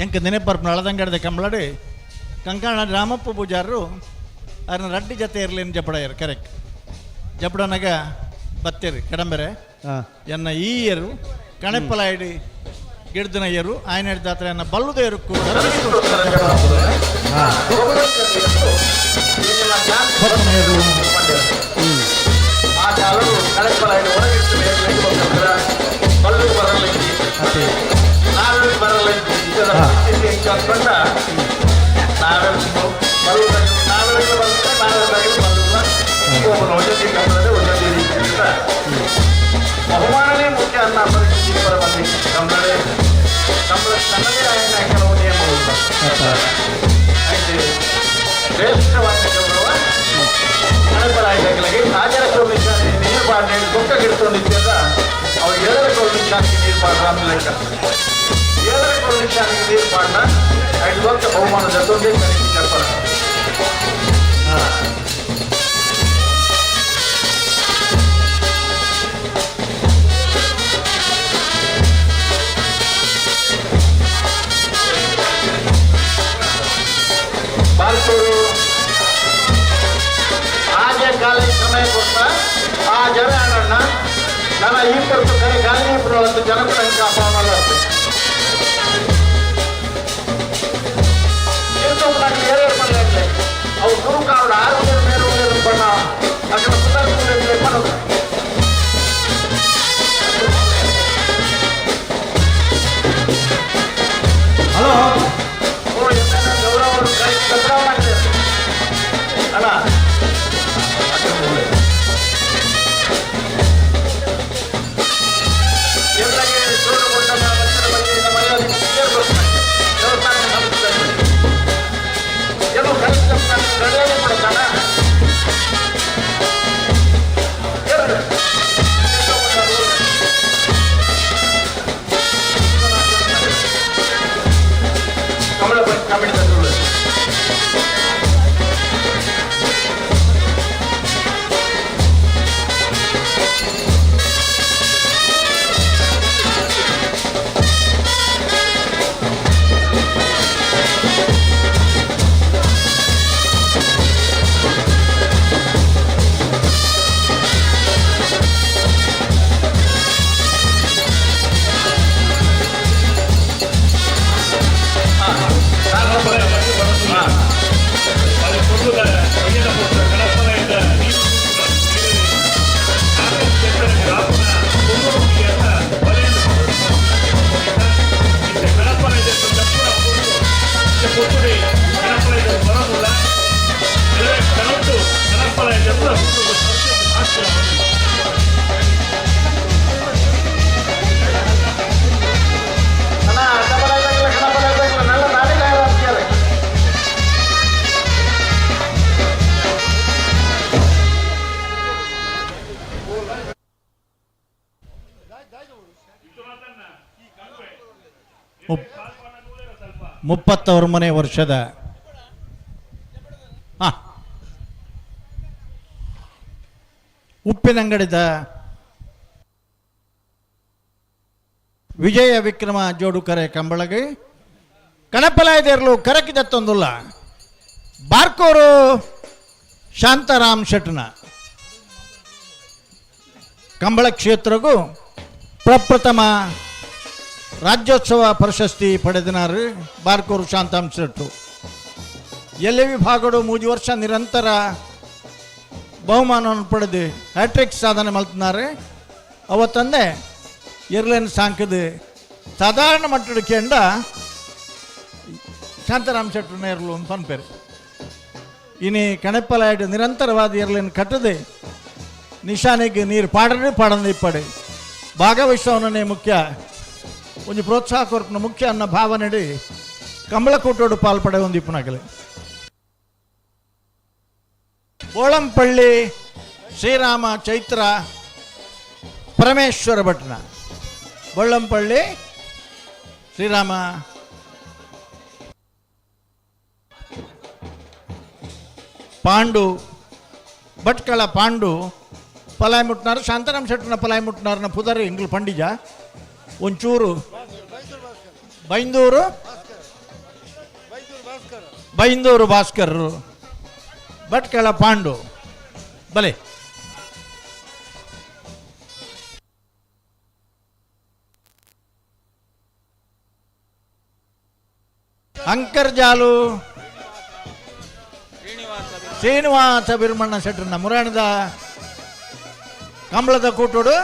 ಎಂಕ ನೆನಪರ್ಪು ನಳದಂಗಡದ ಕಂಬಳಡಿ ಕಂಕಣ ರಾಮಪ್ಪ ಪೂಜಾರರು ಅದನ್ನ ರಡ್ಡಿ ಜೊತೆ ಇರಲೇನು ಜಪಡಯ್ಯರು ಕರೆಕ್ಟ್ ಜಪಡನಾಗ ಬತ್ತೀರಿ ಕಡಂಬೆರೆ ಎನ್ನ ಈಯರು ಕಣಪ್ಪಲಾಯ್ಡು ಗಿಡ್ದನಯ್ಯರು ಆಯನ ಹಿಡ್ದಾತ್ರ ಎನ್ನ ಬಲ್ಲುದೇರು ಕೂಡ ಬಹುಮಾನನೇ ಮುಖ್ಯ ಅನ್ನ ಪರಿಸ್ಥಿತಿ ಪರವಾಗಿ ಕಂಬಳೇ ಕಂಬಳ ತನ್ನದೇ ಆಯನ ಕೆಲವು ನಿಯಮಗಳು ಶ್ರೇಷ್ಠವಾದ ಗೌರವ ಕಣಪರಾಯಗಳಿಗೆ ಹಾಜರ ಕೋಲು ನಿಶಾನಿಗೆ ನೀರು ಪಾಡ್ನೆ ಗೊಕ್ಕ ಗಿಡ್ತೊಂದಿದ್ದ ಅವು ಏಳರ ಕೋಲು ನಿಶಾನಿಗೆ ನೀರು ಪಾಡ್ರ ಅಂತ ಲೆಕ್ಕ. ಏಳರ ಕೋಲು ನಿಶಾನಿಗೆ ನೀರು ಪಾಡ್ನ 5 ಲಕ್ಷ ಬಹುಮಾನ ಜೊತೆ చెప్పರ. ಬಾಲ್ತೂರು ಆಜೆ ಕಾಲಿ ಸಮಯ ಕೊಟ್ಟ ಆ ಜನ ಅಣ್ಣ ನನ್ನ ಈ ಪರ್ತು ಕರೆ ಗಾಲಿ ಇಬ್ಬರು ಜನకు ಕಾಪಾಡಲ್ಲ ಏಳು ಪಡಲೇ ಅವು ಗುರು ಕಾವಡ 6 ಮೇಲು ಬಣ್ಣ ಅక్కడ ಪುನರ್ ಹಲೋ ಗೌರವ ಅಣ್ಣ ಎಲ್ಲರಿಗೆ 39ನೇ ವರ್ಷದ ಉಪ್ಪಿನಂಗಡಿದ ವಿಜಯ ವಿಕ್ರಮ ಜೋಡುಕರೆ ಕಂಬಳಗಿ ಕಣಪಲಾಯದೇರ್ಲು ಕರಕಿದತ್ತೊಂದುಲ್ಲ ಬಾರ್ಕೋರು ಶಾಂತಾರಾಮ್ ಶೆಟ್ನ ಕಂಬಳ ಕ್ಷೇತ್ರಗೂ ಪ್ರಪ್ರಥಮ ರಾಜ್ಯೋತ್ಸವ ಪ್ರಶಸ್ತಿ ಪಡೆದಿನಾರು ಬಾರ್ಕೋರು ಶಾಂತಾರಾಮ್ ಶೆಟ್ರು. ಎಲ್ಲಿ ವಿಭಾಗಡು 3 ವರ್ಷ ನಿರಂತರ ಬಹುಮಾನವನ್ನು ಪಡೆದು ಹ್ಯಾಟ್ರಿಕ್ ಸಾಧನೆ ಮಲ್ತಿನಾರೆ. ಅವತ್ತಂದೆ ಎರ್ಲೇನ್ ಸಾಂಕದ ಸಾಧಾರಣ ಮಟ್ಟದ ಕೆಂಡ ಶಾಂತಾರಾಮ್ ಶೆಟ್ರನ್ನ ಎರ್ಲು ಅಂತ ಅನ್ಪೇರು. ಇನಿ ಕಣಪ್ಪಲಾಯ್ಡು ನಿರಂತರವಾದ ಎರ್ಲೇನ್ ಕಟ್ಟದೆ ನಿಶಾನೆಗೆ ನೀರು ಪಾಡರೆ ಪಾಡಂದು ಇಪ್ಪಡೆ ಭಾಗವಹಿಸೋನೇ ಮುಖ್ಯ ಒಂದು ಪ್ರೋತ್ಸಾಹ ಕೊರಪನ ಮುಖ್ಯ ಅನ್ನೋ ಭಾವನೆಡಿ ಕಂಬಳಕೂಟೋಡು ಪಾಲ್ಪಡೆ ಒಂದು ಇಪ್ಪನಾಗಲಿ. ಬೋಳಂಪಳ್ಳಿ ಶ್ರೀರಾಮ ಚೈತ್ರ ಪರಮೇಶ್ವರ ಭಟ್ನ ಬೊಳ್ಳಂಪಳ್ಳಿ ಶ್ರೀರಾಮ ಪಾಂಡು ಭಟ್ಕಳ ಪಾಂಡು ಪಲಾಯ್ ಮುಟ್ನಾರು ಶಾಂತಾರಾಮ್ ಶೆಟ್ಟನ ಪಲಾಯ್ ಮುಟ್ನಾರನ ಪುದರ್ ಇಂಗ್ಲು ಪಂಡಿಜ ಒಂಚೂರು ಬೈಂದೂರು ಬೈಂದೂರು ಭಾಸ್ಕರ್ ಭಟ್ಕಳ ಪಾಂಡು ಬಲೆ. ಅಂಕರ್ಜಾಲು ಶ್ರೀನಿವಾಸ ಬಿರ್ಮಣ್ಣ ಶೆಟ್ಟರ್ನ ಮುರಾಣದ ಕಂಬಳದ ಕೂಟೋಡು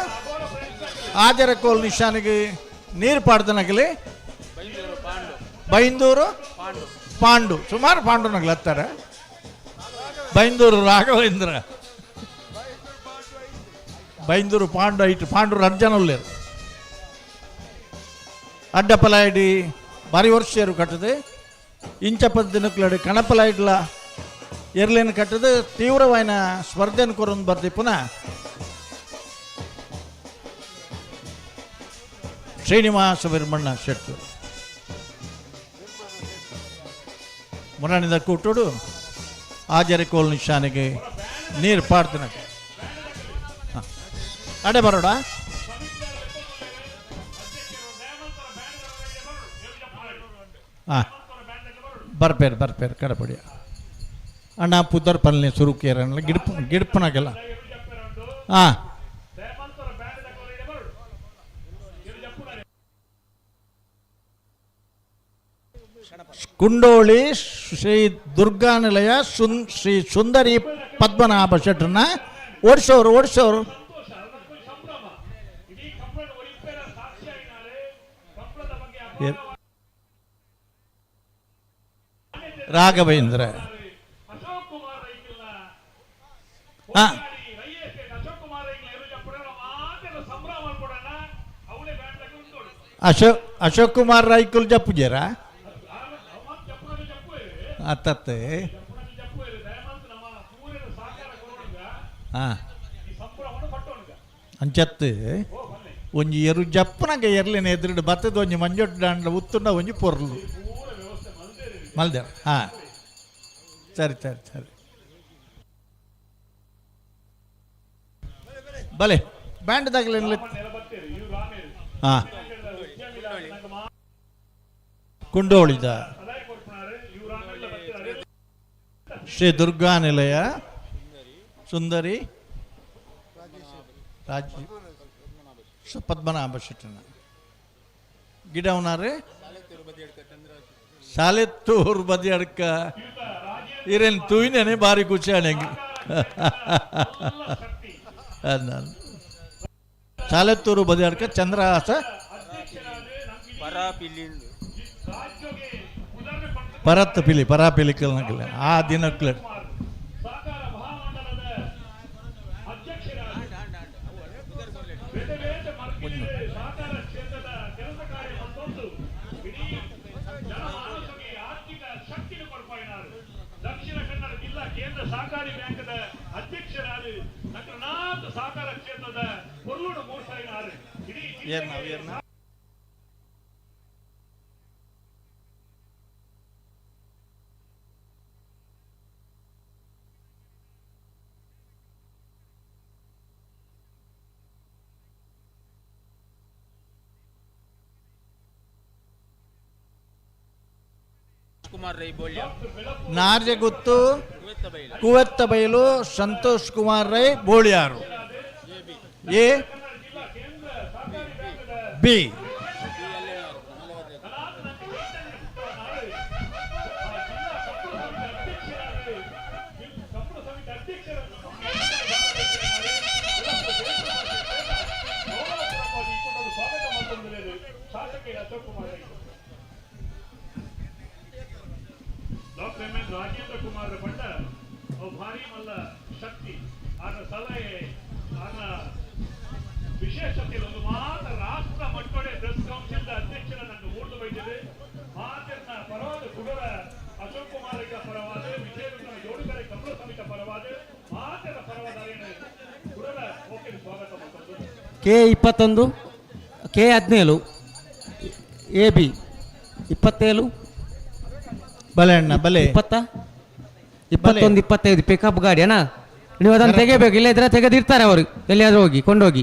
ಆಜರ ಕೋಲ್ ನಿಶಾನಿಗೆ ನೀರು ಪಾಡ್ದನಗಲಿ ಬೈಂದೂರು ಪಾಂಡು ಸುಮಾರು ಪಾಂಡುನಗಲಿ ಹತ್ತಾರೆ ಬೈಂದೂರು ರಾಘವೇಂದ್ರ ಬೈಂದೂರು ಪಾಂಡು ಐಟು ಪಾಂಡೂರು ಅರ್ಜನಲ್ಲೇರು ಅಡ್ಡಪಲಾಯಿಡಿ ಭಾರಿ ವರ್ಷ ಕಟ್ಟದೆ ಇಂಚಪದ ದಿನಕ್ಲಡಿ ಕಣಪಲಾಯಿಡ್ಲ ಎರ್ಲೇನು ಕಟ್ಟದೆ ತೀವ್ರವಾದ ಸ್ಪರ್ಧೆಯನ್ನು ಕೊರೊಂದು ಬರ್ತಿ ಪುನಃ ಶ್ರೀನಿವಾಸ ವಿರ್ಮಣ್ಣ ಶೆಟ್ರು ಮುರಾಣಿದ ಕೂಟೋಡು ಆಜರೆ ಕೋಲ್ ನಿಶಾನಿಗೆ ನೀರು ಪಾಡ್ತಿನ ಅಡೆ ಬರೋಡ. ಹಾಂ ಬರ್ಪೇರು ಬರ್ಪೇರು ಕಡಪಡಿ ಅಣ್ಣ ಪುದರ್ ಪಲ್ಲೆ ಸುರುಕೇರ ಗಿಡಪ್ ಗಿಡಪನಾಗೆಲ್ಲ ಹಾಂ ಕುಂಡೋಳಿ ಶ್ರೀ ದುರ್ಗಾನಿಲಯ ಶ್ರೀ ಸುಂದರಿ ಪದ್ಮನಾಭ ಶೆಟ್ಟರ್ನ ಓಡಿಸೋರು ಓಡಿಸೋರು ರಾಘವೇಂದ್ರ ಅಶೋಕ್ ಅಶೋಕ್ ಕುಮಾರ್ ರೈಕುಲ್ ಜಪ್ಪುಜೇರ ಅತ್ತತ್ತೆ ಹಾಂ ಅಂಚತ್ತು ಒಂಜಿ ಎರು ಜಪ್ಪನಗ ಎರ್ಲಿನ ಎದುರುಡು ಬತ್ತದ ಒಂಜಿ ಮಂಜೊಟ್ಟು ದಾಂಡ್ಲ ಉತ್ತುಂಡ ಒಂಜಿ ಪೊರ್ಲು ಮಲ್ದೇರ ಹಾಂ ಸರಿ ಸರಿ ಸರಿ ಬಲೆ ಬ್ಯಾಂಡ್ ದಾಗಲಿ ಹಾಂ ಕುಂಡೋಳಿದ ಶ್ರೀ ದುರ್ಗಾ ನಿಲಯ ಸುಂದರಿ ರಾಜ ಪದ್ಮನಾಭ ಶೆಟ್ಟನ ಗಿಡ ಉನ್ನಾರೆ ಸಾಲೆತ್ತೂರು ಬದಿ ಅಡ್ಕ ಇರೇನು ತೂಯಿನೇನೆ ಭಾರಿ ಖುಷಿ ಅಣೆಗೆ ಸಾಲೆತ್ತೂರು ಬದಿ ಅಡ್ಕ ಚಂದ್ರಹಾಸ ಪರತ್ ಪಿಲಿ ಪರಾಪಿಲಿ ಕಲ್ನಗಲೆ ಆ ದಿನಕ್ಲೆ ದಕ್ಷಿಣ ಕನ್ನಡ ಜಿಲ್ಲಾ ಕೇಂದ್ರ ಸಹಕಾರಿ ಬ್ಯಾಂಕ್ದ ಅಧ್ಯಕ್ಷರಾದ ನಗರನಾಥ ಸಹಕಾರ ಕ್ಷೇತ್ರದ ಕೊಲ್ಲೂರು ಮೋಸಾಯಿನಾರು ಇಡೀ Narjaguttu Kuvettabailu Santosh Kumar Rai Boliyaru A B. Doctor M N Rajendra Kumar ಪಂಡ ಅವು ಭಾರಿ ಮಲ್ಲ ಶಕ್ತಿ ಆನ ಸಲಹೆ ಆನ ವಿಶೇಷತೆ ಒಂದು ಮಾತ ರಾಷ್ಟ್ರ ಮಟ್ಟೋಡೆ ಪ್ರೆಸ್ ಕೌನ್ಸಿಲ್ ಅಧ್ಯಕ್ಷರ ನನ್ನ ಊರ್ದು ಬೈದಿದೆ ಮಾತಿನ ಪರವಾದ ಕುಡರ ಅಶೋಕ್ ಕುಮಾರ್ ಪರವಾದ ವಿಜಯ ಜೋಡುಗರೆ ಕಮಲ ಸಮಿತ ಪರವಾದ ಮಾತಿನ ಪರವಾದ ಕುಡರ ಓಕೆ ಸ್ವಾಗತ ಮಾಡ್ಕೊಂಡು. ಕೆ 21 ಕೆ 17 ಎ ಬಿ 27. ಬಲೆ ಅಣ್ಣ ಬಲೆ. 21 25 ಪಿಕಪ್ ಗಾಡಿ ಅಣ್ಣ, ನೀವು ಅದನ್ನು ತೆಗಿಬೇಕು, ಇಲ್ಲ ಇದ್ರೆ ತೆಗೆದಿರ್ತಾರೆ ಅವರು ಎಲ್ಲಿಯಾದ್ರೂ ಹೋಗಿ ಕೊಂಡೋಗಿ.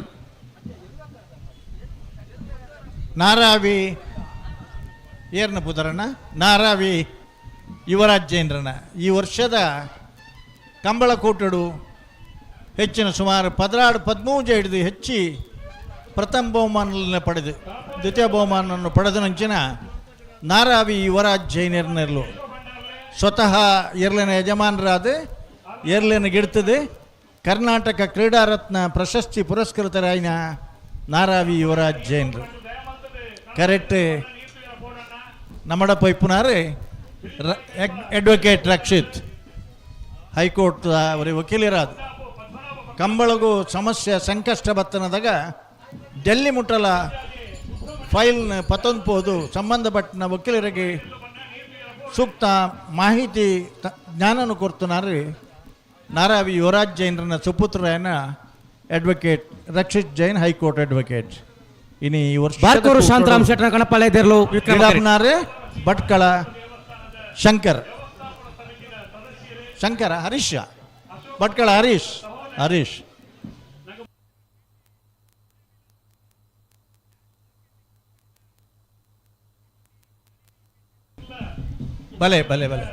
ನಾರಾವಿ ಏರ್ನ ಪುದರಣ್ಣ ನಾರಾವಿ ಯುವರಾಜ್ ಜೈನ್ರಣ್ಣ ಈ ವರ್ಷದ ಕಂಬಳಕೂಟಡು ಹೆಚ್ಚಿನ ಸುಮಾರು 14 13 ಹಿಡಿದು ಹೆಚ್ಚಿ ಪ್ರಥಮ ಬಹುಮಾನ ಪಡೆದು ದ್ವಿತೀಯ ಬಹುಮಾನವನ್ನು ಪಡೆದ ನಂಚಿನ ನಾರಾವಿ ಯುವರಾಜ್ ಜೈನರ್ನೆರ್ಲು ಸ್ವತಃ ಎರ್ಲಿನ ಯಜಮಾನರಾದ ಎರ್ಲಿನ ಗಿಡ್ತದೆ ಕರ್ನಾಟಕ ಕ್ರೀಡಾರತ್ನ ಪ್ರಶಸ್ತಿ ಪುರಸ್ಕೃತರಾಯಿನ ನಾರಾವಿ ಯುವರಾಜ್ ಜೈನರು. ಕರೆಕ್ಟ್ ನಮ್ಮಡ ಪೈಪುನಾರು ಅಡ್ವೊಕೇಟ್ ರಕ್ಷಿತ್ ಹೈಕೋರ್ಟ್ ಅವರಿ ವಕೀಲರಾದ ಕಂಬಳಗೂ ಸಮಸ್ಯೆ ಸಂಕಷ್ಟ ಬತ್ತನದಾಗ ಡೆಲ್ಲಿ ಮುಟ್ಟಲ ಫೈಲ್ನ ಪತೊಂದ್ಬೋದು ಸಂಬಂಧಪಟ್ಟಿನ ವಕೀಲರಿಗೆ ಸೂಕ್ತ ಮಾಹಿತಿ ಜ್ಞಾನನು ಕೊಡ್తున్నారు Naravi Yuvraj ಜೈನ್ರನ್ನ ಸುಪುತ್ರನ advocate Rakshit Jain high court advocate. ಇನಿ ಈ ವರ್ಷ ಬಾರ್ಕೂರು ಶಾಂತರಾಮ್ ಶೆಟ್ಟರ ಕಣಪಾಳೆ ದೇರ್ಲು ವಿಕ್ರಮ ಭಟ್ಕಳ ಶಂಕರ್ ಶಂಕರ ಹರೀಶ ಭಟ್ಕಳ ಹರೀಶ್ ಹರೀಶ್ ಬಲೆ ಬಲೆ ಬಲೆ.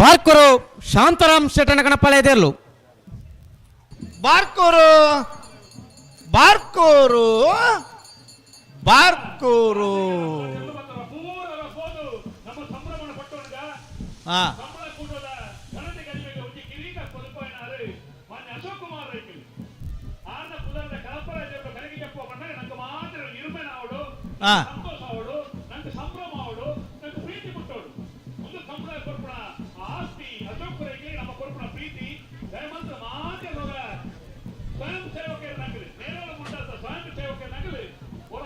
ಬಾರ್ಕೂರು ಶಾಂತರಾಮ್ ಶೆಟ್ಟನ ಕಣಪಾಳೆ ದೇರ್ಲು. ಬಾರ್ಕೂರು ಬಾರ್ಕೂರು ಬಾರ್ಕೂರು. ಸಂತೋಷ ಅವಡು, ನಂಗೆ ಸಂಭ್ರಮ ಅವಡು, ನಂಗೆ ಪ್ರೀತಿ ಹುಟ್ಟೋಡು. ಒಂದು ಸಂಭ್ರಮ ಕೊರ್ಪಣ ಆಸ್ತಿ ಅಶೋಕ್ ರೈಗೆ ನಮ್ಮ ಕೊರ್ಪಣ ಪ್ರೀತಿ ದಯಮಂತ್ರ ಮಾತೆಲ್ಲರ ಸ್ವಯಂ ಸೇವಕರ ನಗಲಿ ನೇರಳ ಮುಂಡಾದ ಸ್ವಯಂ ಸೇವಕರ ನಗಲಿ ಹೊರ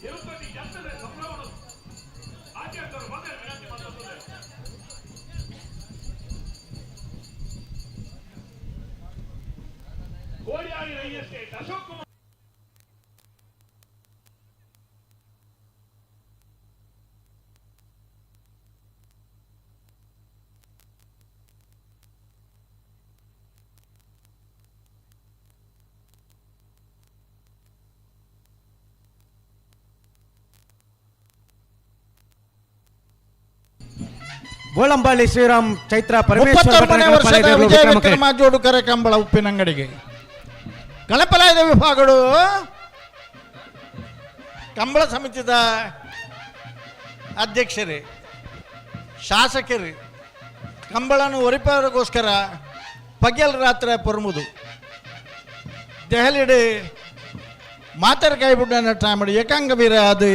ತಿರುಪತಿ ಜನತೆ ಸಂಭ್ರಮವನ್ನು ಆಚರಿಸಲು ಬಂದರೆ ವಿನಂತಿ ಮಾಡುತ್ತದೆ. ಕೋಡಿಯಾಡಿ ರೈ ಎಸ್ಟೇಟ್ ಅಶೋಕ್ ಕುಮಾರ್ ಬೋಳಂಬಳ್ಳಿ ಶ್ರೀರಾಮ್ ಚೈತ್ರ ಪರಮೇಶ್ವರ 39ನೇ ಭಟ್ರ ವರ್ಷದ ಗಣಪಾಲಯದ ವಿಜಯ ವಿಕ್ರಮಕ್ಕೆ. ವಿಕ್ರಮ ಜೋಡುಕರೆ ಕಂಬಳ ಉಪ್ಪಿನಂಗಡಿಗೆ ಕಣಪಲಾಯದ ವಿಭಾಗಗಳು ಕಂಬಳ ಸಮಿತಿದ ಅಧ್ಯಕ್ಷರೇ, ಶಾಸಕರೇ, ಕಂಬಳನ್ನು ಒರಿಪವರಿಗೋಸ್ಕರ ಪಗ್ಗಲ್ ರಾತ್ರಿ ಪೊರ್ಮುದು ದೆಹಲಿಡೆ ಮಾತರ್ ಕೈಬುಡ್ಡ ಟೈಮ್ ಏಕಾಂಗ ವೀರ ಅದು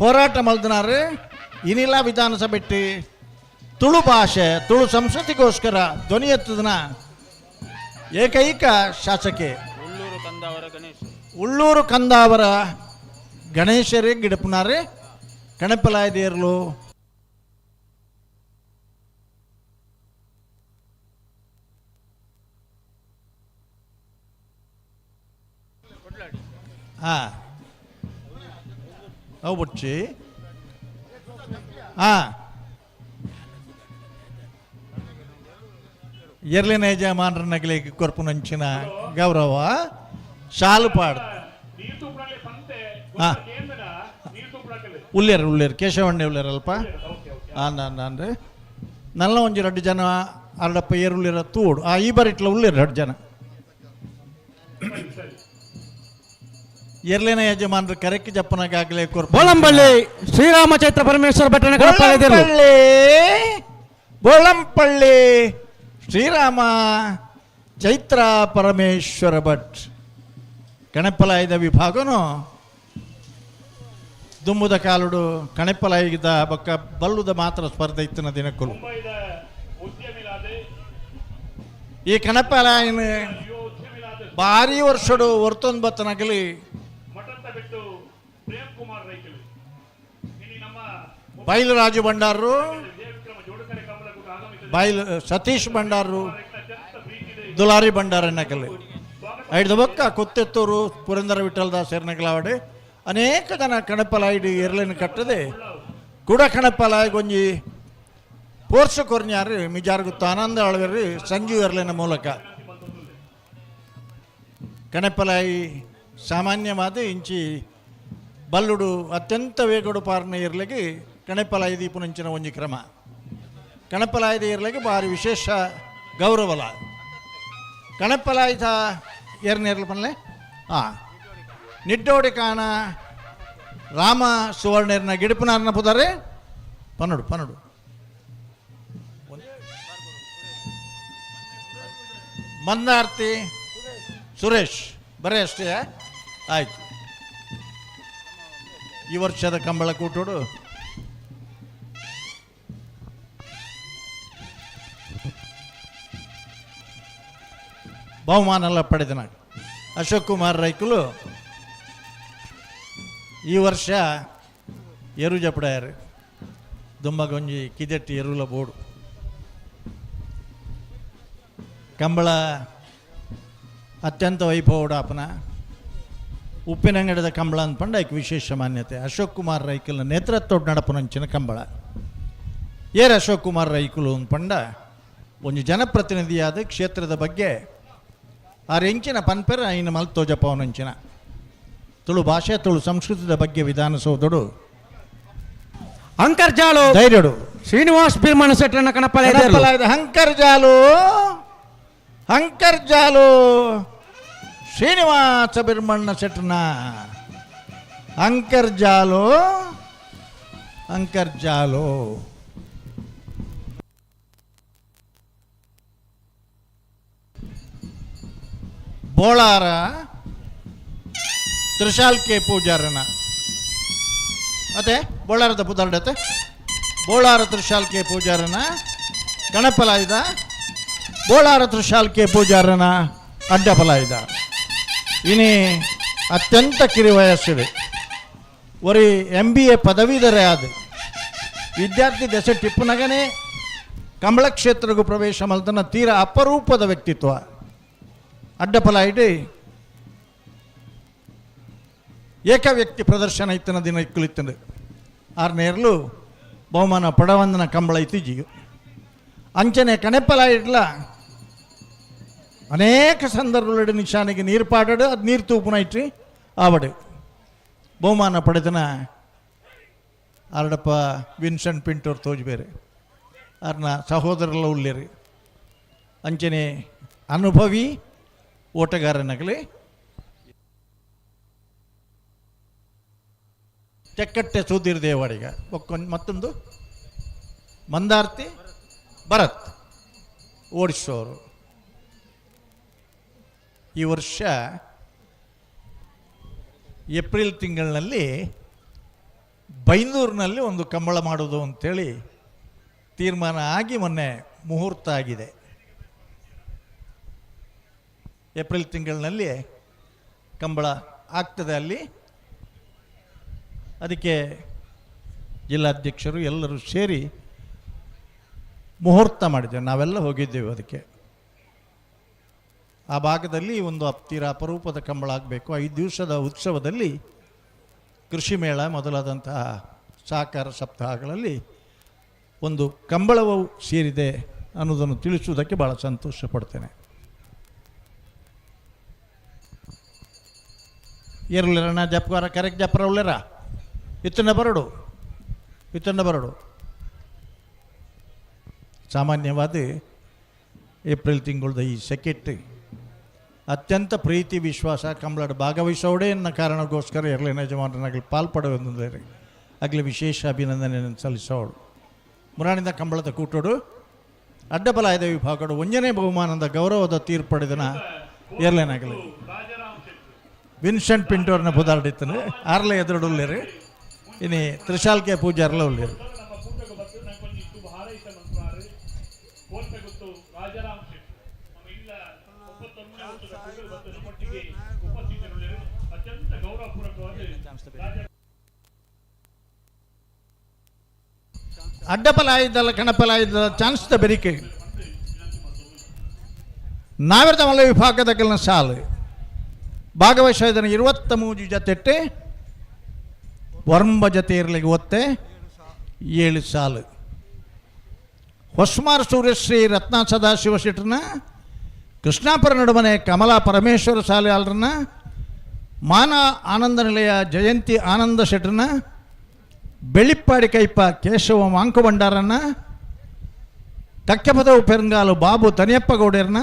ಹೋರಾಟ ಮಲ್ದನಾರು. ಇನಿಲ ವಿಧಾನಸಭೆಟ್ಟಿ ತುಳು ಭಾಷೆ ತುಳು ಸಂಸ್ಕೃತಿಗೋಸ್ಕರ ಧ್ವನಿ ಎತ್ತದನ ಏಕೈಕ ಶಾಸಕೆ ಉಳ್ಳೂರು ಕಂದಾವರ ಗಣೇಶರೇ ಗಿಡಪುನಾರೆ ಕಣಪಲಾಯದೇರ್ಲು. ಹಾಂ ಅವು ಬುಡ್ಚಿ ಹಾಂ ಎರ್ಲಿನ ಯಜಮಾನರನಗಲಿ ಕೊರ್ಪುನಂಚಿನ ಗೌರವ ಶಾಲು ಪಾಡ್ ಹಾಂ ಉಲ್ಲೇರು ಉಲ್ಲೇರು ಕೇಶವಣ್ಣೆ ಉಲ್ಲೇರಲ್ಪ ಹಾಂ ಅಂದ್ರೆ ನಲ್ಲ ಒಂಜಿ ರಡ್ಡು ಜನ ಅರಡಪ್ಪ ಏರುಳ್ಳಿರ ತೂಡು ಆ ಈ ಬರಿಟ್ಲ ಉಲ್ಲೇರು ರಡ್ಡು ಜನ ಎರ್ಲಿನ ಯಜಮಾನರು ಕರೆಕ್ಟ್ ಜಪ್ಪನಾಗಲೇ ಕೊರ್ಪು ಬೋಳಂಬಳ್ಳಿ ಶ್ರೀರಾಮ ಚೈತ್ರ ಪರಮೇಶ್ವರ ಭಟ್ಟನ ಗಣಪಾಲಯದರು. ಬೋಳಂಪಳ್ಳಿ ಶ್ರೀರಾಮ ಚೈತ್ರ ಪರಮೇಶ್ವರ ಭಟ್ ಕಣಪ್ಪಲಾಯದ ವಿಭಾಗನು ದುಮ್ಮುದ ಕಾಲುಡು ಕಣಪ್ಪಲಾಯಿದ ಬೊಕ್ಕ ಬಲ್ಲುದ ಮಾತ್ರ ಸ್ಪರ್ಧೆ ಇತ್ತಿನ ದಿನಕ್ಕೂ ಈ ಕಣಪ್ಪಲಾಯನ ಭಾರಿ ವರ್ಷಡು ಒರ್ತೊಂಬತ್ತನಗಲಿ ಬೈಲರಾಜು ಭಂಡಾರರು, ಬೈಲ್ ಸತೀಶ್ ಭಂಡಾರರು, ದುಲಾರಿ ಭಂಡಾರ ನಕಲಿ ಐದು ಬೊಕ್ಕ ಕೊತ್ತೆತ್ತೂರು ಪುರಂದರ ವಿಠಲದಾಸ್ ಎರ್ನಕಲಾವಡೆ ಅನೇಕ ಜನ ಕಣಪಲಾಯಿಡು ಎರ್ಲೆನ್ ಕಟ್ಟದೆ ಕೂಡ ಕಣಪಲಾಯಿ ಗೊಂಜಿ ಪೋರ್ಸ ಕೊರ್ನ್ಯಾರು ಮಿಜಾರ್ಗುತ್ತ ಆನಂದ ಅಳವೆರ್ರಿ ಸಂಜೀವ್ ಎರ್ಲೆನ ಮೂಲಕ ಕಣಪಲಾಯಿ ಸಾಮಾನ್ಯವಾದ ಇಂಚಿ ಬಲ್ಲುಡು ಅತ್ಯಂತ ವೇಗಡು ಪಾರ್ನ ಇರ್ಲಿಗೆ ಕಣಪಲಾಯಿ ದೀಪನಂಚಿನ ಒಂಜಿ ಕ್ರಮ ಕಣಪಲಾಯದ ಇರ್ಲಿಗೆ ಭಾರಿ ವಿಶೇಷ ಗೌರವಲ ಕಣಪಲಾಯ್ದ ಏರ್ನೇರ್ಲ ಪನ್ಲೆ ಹಾಂ ನಿಡ್ಡೋಡಿ ಕಾಣ ರಾಮ ಸುವರ್ಣೇರ್ನ ಗಿಡಪುನಾರ್ನ ಪುದಾರೆ ಪನ್ನಡು ಪನ್ನಡು ಮಂದಾರ್ತಿ ಸುರೇಶ್ ಬರೇ ಅಷ್ಟೇ ಆಯ್ತು. ಈ ವರ್ಷದ ಕಂಬಳ ಕೂಟೋಡು ಬಹುಮಾನ ಎಲ್ಲ ಪಡೆದ ಅಶೋಕ್ ಕುಮಾರ್ ರೈಕುಲು ಈ ವರ್ಷ ಎರು ಜಪಡಾಯರು ದುಮ್ಮಗೊಂಜಿ ಕಿದೆಟ್ಟಿ ಎರುಲ ಬೋರ್ಡು ಕಂಬಳ ಅತ್ಯಂತ ವೈಭವಡಾಪನ ಉಪ್ಪಿನಂಗಡದ ಕಂಬಳ ಅಂದ್ಪಂಡ ಐಕ್ ವಿಶೇಷ ಮಾನ್ಯತೆ. ಅಶೋಕ್ ಕುಮಾರ್ ರೈಕುಲ್ನ ನೇತೃತ್ವ ನಡಪುನಂಚಿನ ಕಂಬಳ ಏರ್ ಅಶೋಕ್ ಕುಮಾರ್ ರೈಕುಲು ಅಂದ್ಪಂಡ ಒಂಜಿ ಜನಪ್ರತಿನಿಧಿಯಾದ ಕ್ಷೇತ್ರದ ಬಗ್ಗೆ ಆರ್ ಎಂಚಿನ ಪನ್ಪೆರ ಐನ ಮಲ್ತೋಜಪ್ಪವನಂಚಿನ ತುಳು ಭಾಷೆ ತುಳು ಸಂಸ್ಕೃತದ ಬಗ್ಗೆ ವಿಧಾನಸೌಧಡು ಅಂಕರ್ಜಾಲು ಧೈರ್ಯಡು ಶ್ರೀನಿವಾಸ್ ಬಿರ್ಮಣ ಶೆಟ್ಟರನ್ನ ಕಣಪಲಾಯದ ಹಂಕರ್ಜಾಲು ಹಂಕರ್ಜಾಲು ಶ್ರೀನಿವಾಸ ಬಿರ್ಮಣ್ಣ ಶೆಟ್ಟನ ಅಂಕರ್ಜಾಲು ಅಂಕರ್ಜಾಲು ಬೋಳಾರ ತ್ರಿಶಾಲ್ ಕೆ ಪೂಜಾರನ ಅದೇ ಬೋಳಾರದ ಪುದಾರ್ಡತೆ ಬೋಳಾರ ತ್ರಿಶಾಲ್ ಕೆ ಪೂಜಾರನ ಗಣಪಲಾಯ್ದ ಬೋಳಾರ ತ್ರಿಶಾಲ್ ಕೆ ಪೂಜಾರನ ಅಡ್ಡಪಲಾಯ್ದ. ಇನಿ ಅತ್ಯಂತ ಕಿರಿ ವಯಸ್ಸಿದೆ ಒರಿ ಎಂ ಬಿ ಎ ಪದವೀಧರೆ ಆದ ವಿದ್ಯಾರ್ಥಿ ದಶೆ ಟಿಪ್ಪುನಗನೇ ಕಮಲ ಕ್ಷೇತ್ರಗೂ ಪ್ರವೇಶ ಮಲ್ತನ ತೀರ ಅಪರೂಪದ ವ್ಯಕ್ತಿತ್ವ. ಅಡ್ಡಪಲ ಇಡಿ ಏಕ ವ್ಯಕ್ತಿ ಪ್ರದರ್ಶನ ಇತ್ತನ ದಿನ ಇಕ್ಕುಲಿತ್ತಂದು ಆರ್ನೇರ್ಲು ಬಹುಮಾನ ಪಡವಂದನ ಕಂಬಳ ಇತ್ತೀಜಿಯು ಅಂಚನೆ ಕಣೆಪಲ ಇಡ್ಲ ಅನೇಕ ಸಂದರ್ಭಗಳು ನಿಶಾನೆಗೆ ನೀರು ಪಾಡಡು ಅದು ನೀರು ತೂಪುನ ಇಟ್ಟು ಆವಡು ಬಹುಮಾನ ಪಡೆದನ ಆರಡಪ್ಪ ವಿನ್ಸೆಂಟ್ ಪಿಂಟೋರ್ ತೋಜ್ ಬೇರೆ ಅರ್ನ ಸಹೋದರಲ್ಲ ಉಳ್ಳೇರಿ ಅಂಚನೆ ಅನುಭವಿ ಓಟಗಾರನಾಗಲಿ ಚಕ್ಕಟ್ಟೆ ಸುಧೀರ್ ದೇವಾಡಿಗ ಒಕ್ಕೊಂದು ಮತ್ತೊಂದು ಮಂದಾರ್ತಿ ಭರತ್ ಓಡಿಸೋರು. ಈ ವರ್ಷ ಏಪ್ರಿಲ್ ತಿಂಗಳಿನಲ್ಲಿ ಬೈಂದೂರಿನಲ್ಲಿ ಒಂದು ಕಂಬಳ ಮಾಡೋದು ಅಂಥೇಳಿ ತೀರ್ಮಾನ ಆಗಿ ಮೊನ್ನೆ ಮುಹೂರ್ತ ಆಗಿದೆ. ಏಪ್ರಿಲ್ ತಿಂಗಳಿನಲ್ಲಿ ಕಂಬಳ ಆಗ್ತದೆ ಅಲ್ಲಿ. ಅದಕ್ಕೆ ಜಿಲ್ಲಾಧ್ಯಕ್ಷರು ಎಲ್ಲರೂ ಸೇರಿ ಮುಹೂರ್ತ ಮಾಡಿದ್ದೇವೆ, ನಾವೆಲ್ಲ ಹೋಗಿದ್ದೇವೆ. ಅದಕ್ಕೆ ಆ ಭಾಗದಲ್ಲಿ ಒಂದು ತೀರಾ ಅಪರೂಪದ ಕಂಬಳ ಆಗಬೇಕು. 5 ದಿವಸದ ಉತ್ಸವದಲ್ಲಿ ಕೃಷಿ ಮೇಳ ಮೊದಲಾದಂತಹ ಸಹಕಾರ ಸಪ್ತಾಹಗಳಲ್ಲಿ ಒಂದು ಕಂಬಳವು ಸೇರಿದೆ ಅನ್ನೋದನ್ನು ತಿಳಿಸುವುದಕ್ಕೆ ಭಾಳ ಸಂತೋಷ ಪಡ್ತೇನೆ. ಏರ್ಲಿರಣ್ಣ ಜಪ್ಕಾರ ಕರೆಕ್ಟ್ ಜಪ್ರ ಉಳ್ಳೇರ ಇತ್ತನ್ನ ಬರಡು ಇತ್ತನ್ನ ಬರಡು. ಸಾಮಾನ್ಯವಾದ ಏಪ್ರಿಲ್ ತಿಂಗಳದ ಈ ಸೆಕೆಟ್ ಅತ್ಯಂತ ಪ್ರೀತಿ ವಿಶ್ವಾಸ ಕಂಬಳಡ್ ಭಾಗವಹಿಸೋಡೆ ಎನ್ನ ಕಾರಣಕ್ಕೋಸ್ಕರ ಎರಲಿನ ಯಜಮಾನನಾಗಲಿ ಪಾಲ್ಪಡುವಂದರೆ ಆಗಲಿ ವಿಶೇಷ ಅಭಿನಂದನೆಯನ್ನು ಸಲ್ಲಿಸೋಳು. ಮುರಾಣಿಂದ ಕಂಬಳದ ಕೂಟೋಡು ಅಡ್ಡಬಲಾಯದ ವಿಭಾಗಡು ಒಂಜನೇ ಬಹುಮಾನದ ಗೌರವದ ತೀರ್ಪಡೆದನ ಏರ್ಲೇನಾಗಲಿ ವಿನ್ಸೆಂಟ್ ಪಿಂಟೋರ್ನ ಪುದಾರ್ಡಿತ್ತನು ಆರ್ಲೆ ಎದುರುಡುಳ್ಳೇರು ಇನಿ ತ್ರಿಶಾಲ್ಕೆ ಪೂಜಾರ್ಲ ಉಳ್ಳೇರು. ಅಡ್ಡಪಲಾಯಿದ್ದಲ್ಲ ಕಣಪಲಾಯಿದ್ದಲ್ಲ ಚಾನ್ಸ್ the ಬೆರಿಕೆ ನಾವಿರ್ದ ಮಲ್ಲ ವಿಭಾಗದ ಕೆಲನ ಸಾಲು ಭಾಗವಹಿಸಿದನ 23 ಜೊತೆಟ್ಟೆ ವರ್ಂಬ ಜೊತೆ ಇರಲಿಕ್ಕೆ ಒತ್ತೆ 7 ಸಾಲು. ಹೊಸ್ಮಾರ್ ಸೂರ್ಯಶ್ರೀ ರತ್ನ ಸದಾಶಿವ ಶೆಟ್ಟರ್ನ ಕೃಷ್ಣಾಪುರ ನಡುಮನೆ ಕಮಲಾ ಪರಮೇಶ್ವರ ಸಾಲೆ ಆಲ್ರನ್ನ ಮಾನ ಆನಂದ ನಿಲಯ ಜಯಂತಿ ಆನಂದ ಶೆಟ್ಟರ್ನ ಬೆಳಿಪ್ಪಾಡಿ ಕೈಪ ಕೇಶವ ಮಾಂಕು ಭಂಡಾರನ್ನ ಕಕ್ಕೆಪದವು ಪೆರಂಗಾಲು ಬಾಬು ತನಿಯಪ್ಪ ಗೌಡರ್ನ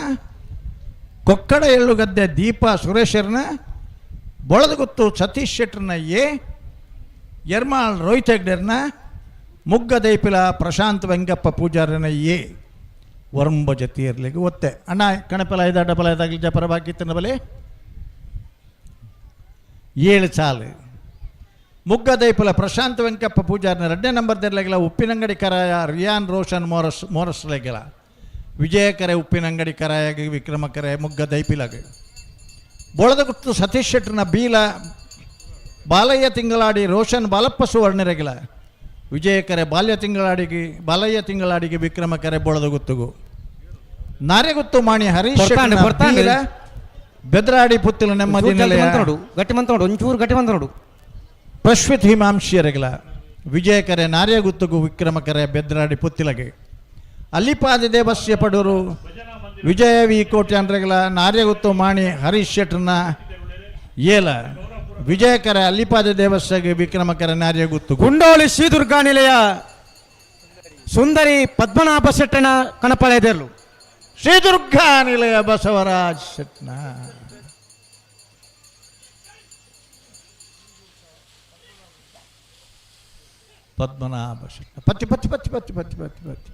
ಕೊಕ್ಕಡ ಎಳ್ಳುಗದ್ದೆ ದೀಪಾ ಸುರೇಶರ್ನ ಬೊಳದಗುತ್ತು ಸತೀಶ್ ಶೆಟ್ಟರ್ನ ಎ ಯರ್ಮಾಳ್ ರೋಹಿತ್ ಹೆಗ್ಡೆರ್ನ ಮುಗ್ಗದೈಪಿಲ ಪ್ರಶಾಂತ್ ವೆಂಕಪ್ಪ ಪೂಜಾರನ ಎ ವರ್ಂಬ ಜತಿಯರ್ಲಿಗೆ ಒತ್ತೆ. ಅಣ್ಣ ಕಣಪಲ ಐದ ಡಬಲ ಐದಾಗಲಿ ಜಪರ ಬಾಕಿ ಬಲೆ 7 ಸಾಲು. ಮುಗ್ಗದೈಪುಲ ಪ್ರಶಾಂತ್ ವೆಂಕಪ್ಪ ಪೂಜಾರನ 2ನೇ ನಂಬರ್ ದೆರ್ಲೆಗಿಲ ಉಪ್ಪಿನಂಗಡಿ ಕರಾಯ ರಿಯಾನ್ ರೋಷನ್ ಮೋರಸ್ ಮೋರಸ್ಲೆಗಿಲ ವಿಜಯಕರೆ ಉಪ್ಪಿನಂಗಡಿ ಕರಾಯಾಗಿ ವಿಕ್ರಮಕರೆ ಮುಗ್ಗದೈಪಿಲಗೆ ಬೋಳದಗುತ್ತು ಸತೀಶ್ ಶೆಟ್ಟರ್ನ ಬೀಲ ಬಾಲಯ್ಯ ತಿಂಗಳಾಡಿ ರೋಷನ್ ಬಾಲಪ್ಪ ಸುವರ್ಣರೆಗಿಲ ವಿಜಯಕರೆ ಬಾಲ್ಯ ತಿಂಗಳಾಡಿಗೆ ಬಾಲಯ್ಯ ತಿಂಗಳಾಡಿಗೆ ವಿಕ್ರಮಕರೆ ಬೋಳದಗುತ್ತುಗು ನಾರೆಗುತ್ತು ಮಾಣಿ ಹರೀಶ್ ಶೆಟ್ಟರ್ನ ಬೆದ್ರಾಡಿ ಪುತ್ತಿಲ ನೆಮ್ಮದಿ ಗಟ್ಟಿ ಮಂತ ನೋಡು ಒಂಚೂರು ಗಟ್ಟಿ ಮಂತ ನೋಡು ಪ್ರಶ್ವಿತ್ ಹಿಮಾಂಶಿಯರಗಲ ವಿಜಯಕರೆ ನಾರ್ಯಗುತ್ತುಗು ವಿಕ್ರಮಕರೆ ಬೆದ್ರಾಡಿ ಪುತ್ತಿಲಗೆ ಅಲ್ಲಿಪಾದ ದೇವಸ್ಯ ಪಡೂರು ವಿಜಯ ವಿ ಕೋಟ್ಯಾನ್ರಗಲ ನಾರ್ಯಗುತ್ತು ಮಾಣಿ ಹರೀಶ್ ಶೆಟ್ಟರ್ನ ಏಲ ವಿಜಯಕರೆ ಅಲ್ಲಿಪಾದ ದೇವಸ್ಯಗೆ ವಿಕ್ರಮಕರೆ ನಾರ್ಯಗುತ್ತು ಗುಂಡೋಳಿ ಶ್ರೀದುರ್ಗಾ ನಿಲಯ ಸುಂದರಿ ಪದ್ಮನಾಭ ಶೆಟ್ಟನ ಕಣಪಳೆದೆರ್ಲು ಶ್ರೀದುರ್ಗಾ ನಿಲಯ ಬಸವರಾಜ್ ಶೆಟ್ಟನ ಪದ್ಮನಾಭ ಶೆಟ್ಟ ಪತಿ ಪತಿ ಪತಿ ಪತಿ ಪತಿ ಪತಿ ಪತಿ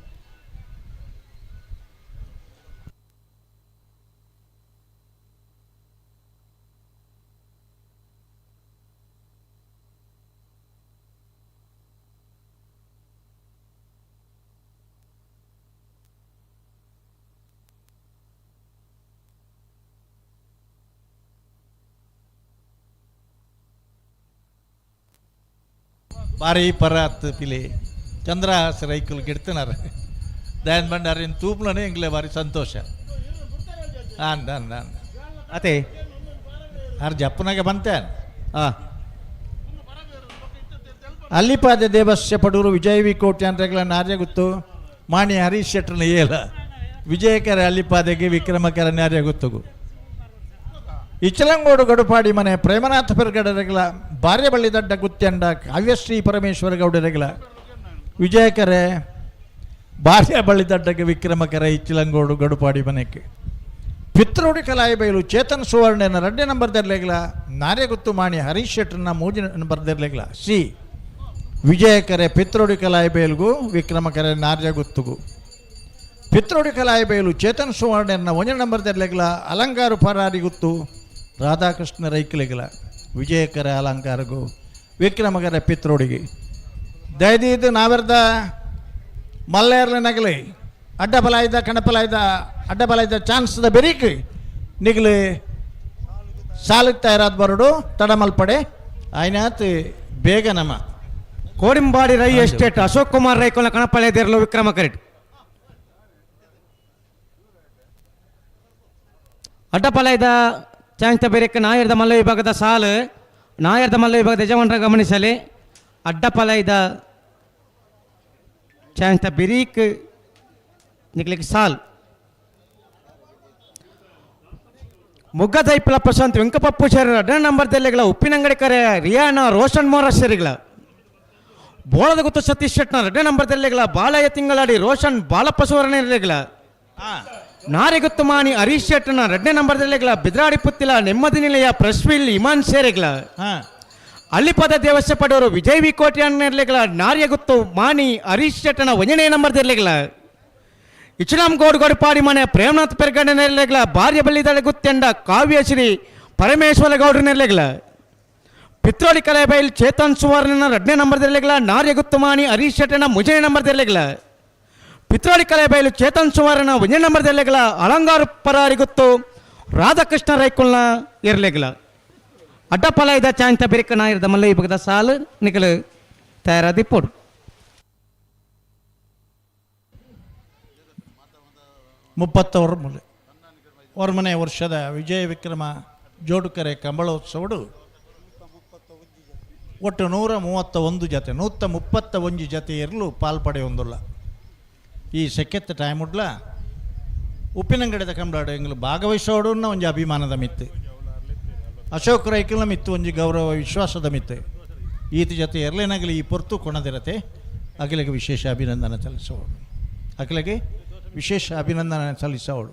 ಬಾರಿ ಪರಾತ್ ಪಿಲಿ ಚಂದ್ರಹಾಸ ರೈಕುಲು ಗಿಡ್ತನಾರ ದಯಾನ್ ಭಂಡಾರಿನ ತೂಪ್ಲನೆ ಎಂಗ್ಲೆ ಬಾರಿ ಸಂತೋಷ. ಅಂದ ಅಂದ ಅಂದ ಅತೆ ಆರ್ ಜಪ್ಪನಾಗೆ ಬಂತೆ. ಅಲ್ಲಿಪಾದ ದೇವಸ್ಯ ಪಡೂರು ವಿಜಯ ವಿ ಕೋಟಿ ಅಂತಗಳ ನಾರ್ಯಗುತ್ತು ಮಾಣಿ ಹರೀಶ್ ಶೆಟ್ಟರ್ನ ಏಲ ವಿಜಯಕರ ಅಲ್ಲಿಪಾದೆಗೆ ವಿಕ್ರಮಕರ ನಾರ್ಯಗುತ್ತಗು. ಇಚಲಂಗೋಡು ಗಡುಪಾಡಿ ಮನೆ ಪ್ರೇಮನಾಥ ಪೆರ್ಗಡರೆಗಳ ಬಾರ್ಯಬಳ್ಳಿ ದಡ್ಡ ಗುತ್ಯಂಡ ಕಾವ್ಯಶ್ರೀ ಪರಮೇಶ್ವರ ಗೌಡರೆಗಳ ವಿಜಯಕರೆ ಬಾರ್ಯಬಳ್ಳಿ ದಡ್ಡಗೆ ವಿಕ್ರಮಕರ ಇಚ್ಚಲಂಗೋಡು ಗಡುಪಾಡಿ ಮನೆಗೆ. ಪಿತ್ರೋಡಿ ಕಲಾಯಿ ಬೈಲು ಚೇತನ್ ಸುವರ್ಣನ 2 ನಂಬರ್ ದರ್ಲೆಗಳ ನಾರ್ಯಗುತ್ತು ಮಾಣಿ ಹರೀಶ್ ಶೆಟ್ಟರ್ನ 3 ನಂಬರ್ ದರ್ಲೆಗಳ ಸಿ ವಿಜಯಕರೆ ಪಿತ್ರೋಡಿ ಕಲಾಯಿ ಬೈಲ್ಗು ವಿಕ್ರಮಕರೆ ನಾರ್ಯಗುತ್ತುಗು. ಪಿತ್ರೋಡಿ ಕಲಾಯಿ ಬೈಲು ಚೇತನ್ ಸುವರ್ಣನ 1 ನಂಬರ್ ದರ್ಲೆಗಳ ಅಲಂಕಾರು ಪರಾರಿಗುತ್ತು ರಾಧಾಕೃಷ್ಣ ರೈಕಲಿಗಳ ವಿಜಯಕರ ಅಲಂಕಾರಗು ವಿಕ್ರಮಕರ ಪಿತ್ರೋಡಿಗೆ. ದಯದೀದು ನಾವೆರ್ದ ಮಲ್ಲೇರ್ಲ ನಗಲಿ ಅಡ್ಡಬಲಾಯ್ದ ಕಣಪಲಾಯ್ದ ಅಡ್ಡಬಲಾಯ್ದ ಚಾನ್ಸ್ದ ಬೆರೀಕ್ ನಿಗಲಿ ಸಾಲಕ್ಕೆ ತಯಾರಾದ ಬರಡು ತಡಮಲ್ಪಡೆ ಆಯ್ನಾತ್ ಬೇಗ ನಮ್ಮ ಕೋಡಿಂಬಾಡಿ ರೈ ಎಸ್ಟೇಟ್ ಅಶೋಕ್ ಕುಮಾರ್ ರೈಕೊಲ ಕಣಪಳೆ ದೇರ್ಲು ವಿಕ್ರಮ ಕರೆಟ್. ಅಡ್ಡಪಲಾಯ್ದ ಚಾನ್ಸ್ದ ಬೆರೀಕ್ ನಾಯರ್ದ ಮಲ್ಲ ವಿಭಾಗದ ಸಾಲು ನಾಯರ್ದ ಮಲ್ಲ ವಿಭಾಗದ ಯಜಮಾನರ ಗಮನಿಸಲಿ. ಅಡ್ಡಪಲಾಯ್ದ ಚಾನ್ಸ್ದ ಬೆರೀಕ್ ನಿಗ್ಲಿಕ್ಕೆ ಸಾಲ್. ಮುಗ್ಗದೈಪ್ಲ ಪ್ರಶಾಂತ್ ವೆಂಕಪಪ್ಪು ಶರೀರ 2 ನಂಬರ್ ದೆಲ್ಲೆಗಳ ಉಪ್ಪಿನಂಗಡಿ ಕರೆ ರಿಯಾನ ರೋಷನ್ ಮೋರ ಶರಿಗಳ ಬೋಳದ ಗುತ್ತು ಸತೀಶ್ ಶೆಟ್ನ 2 ನಂಬರ್ ದೆಲ್ಲೆಗಳ ಬಾಲಯ್ಯ ತಿಂಗಳಾಡಿ ರೋಷನ್ ಬಾಲಪ್ಪ ಸುವರ್ಣ ಇರಲಿಗಳ ನಾರಿಗುತ್ತು ಮಾಣಿ ಹರೀಶ್ ಶೆಟ್ಟನ 2 ನಂಬರ್ ದೆಲ್ಲೆಗಳ ಬಿದ್ರಾಡಿ ಪುತ್ತಿಲ ನೆಮ್ಮದಿ ನಿಲಯ ಪ್ರಶ್ವಿಲ್ ಇಮಾನ್ ಸೇರಿಗಳ ಅಲ್ಲಿಪದ ದೇವಸ್ಯ ಪಡೋರು ವಿಜಯ್ ವಿ ಕೋಟ್ಯಾನ್ ಇರ್ಲಿಗಳ ನಾರ್ಯಗುತ್ತು ಮಾಣಿ ಹರೀಶ್ ಶೆಟ್ಟನ 1ನೇ ನಂಬರ್ ದೆಲ್ಲೆಗಳ ಇಚುನಾಮ್ ಗೋಡ್ ಗೊಡಪಾಡಿ ಮನೆ ಪ್ರೇಮನಾಥ್ ಪೆರ್ಗಡೆ ನೆರಲೆಗಳ ಭಾರ್ಯ ಬಳ್ಳಿದಳೆ ಗುತ್ತೆಂಡ ಕಾವ್ಯಶ್ರೀ ಪರಮೇಶ್ವರ ಗೌಡ್ರ ನೆರಲೆಗಳ ಪಿತ್ರೋಡಿ ಕಲೆಬೈಲ್ ಚೇತನ್ ಸುವರ್ಣನ 2ನೇ ನಂಬರ್ ದೆಲ್ಲೆಗಳ ನಾರ್ಯಗುತ್ತುಮಾಣಿ ಹರೀಶ್ ಶೆಟ್ಟನ 3ನೇ ನಂಬರ್ ದೆಲ್ಲೆಗಳ ಪಿತ್ರೋಡಿ ಕಲೆಬೈಲು ಚೇತನ್ ಸುವರ್ಣ 1ನೇ ನಂಬರ್ ದೆಲ್ಲೆಗಳ ಅಲಂಗಾರು ಪರಾರಿಗುತ್ತು ರಾಧಾಕೃಷ್ಣ ರೈಕುಲ್ನ ಇರ್ಲೆಗಳ ಅಡ್ಡಪಲಾಯ್ದ ಚಾಂತ ಬೆರಿಕ ನಾಯರ್ದ ಮಲ್ಲ ವಿಭಾಗದ ಸಾಲು ನಿಗಲು ತಯಾರಾದಿಪ್ಪೋಡು. 31ನೇ ವರ್ಷದ ವಿಜಯ ವಿಕ್ರಮ ಜೋಡುಕರೆ ಕಂಬಳೋತ್ಸವಡು ಒಟ್ಟು 131 ಜತೆ 131 ಜತೆ ಇರಲು ಪಾಲ್ಪಡೆಯೊಂದುಲ್ಲ. ಈ ಸೆಕೆತ್ತ ಟೈಮ್ ಉಡ್ಲ ಉಪ್ಪಿನಂಗಡಿದ ಕಂಬಳಾಡು ಎಂಗ್ಲು ಭಾಗವಹಿಸೋಡು ಒಂಜಿ ಅಭಿಮಾನದ ಮಿತ್ತು ಅಶೋಕ್ ರೈಕಲ್ನ ಮಿತ್ತು ಒಂಜಿ ಗೌರವ ವಿಶ್ವಾಸದ ಮಿತ್ತು ಈತ ಜೊತೆ ಎರಲೇನಾಗಲಿ ಈ ಪೊರ್ತು ಕೊಣದಿರತೆ ಅಖಿಲಗೆ ವಿಶೇಷ ಅಭಿನಂದನೆ ಸಲ್ಲಿಸೋಡು ಅಖಿಲಗೆ ವಿಶೇಷ ಅಭಿನಂದನೆ ಸಲ್ಲಿಸೋಳು.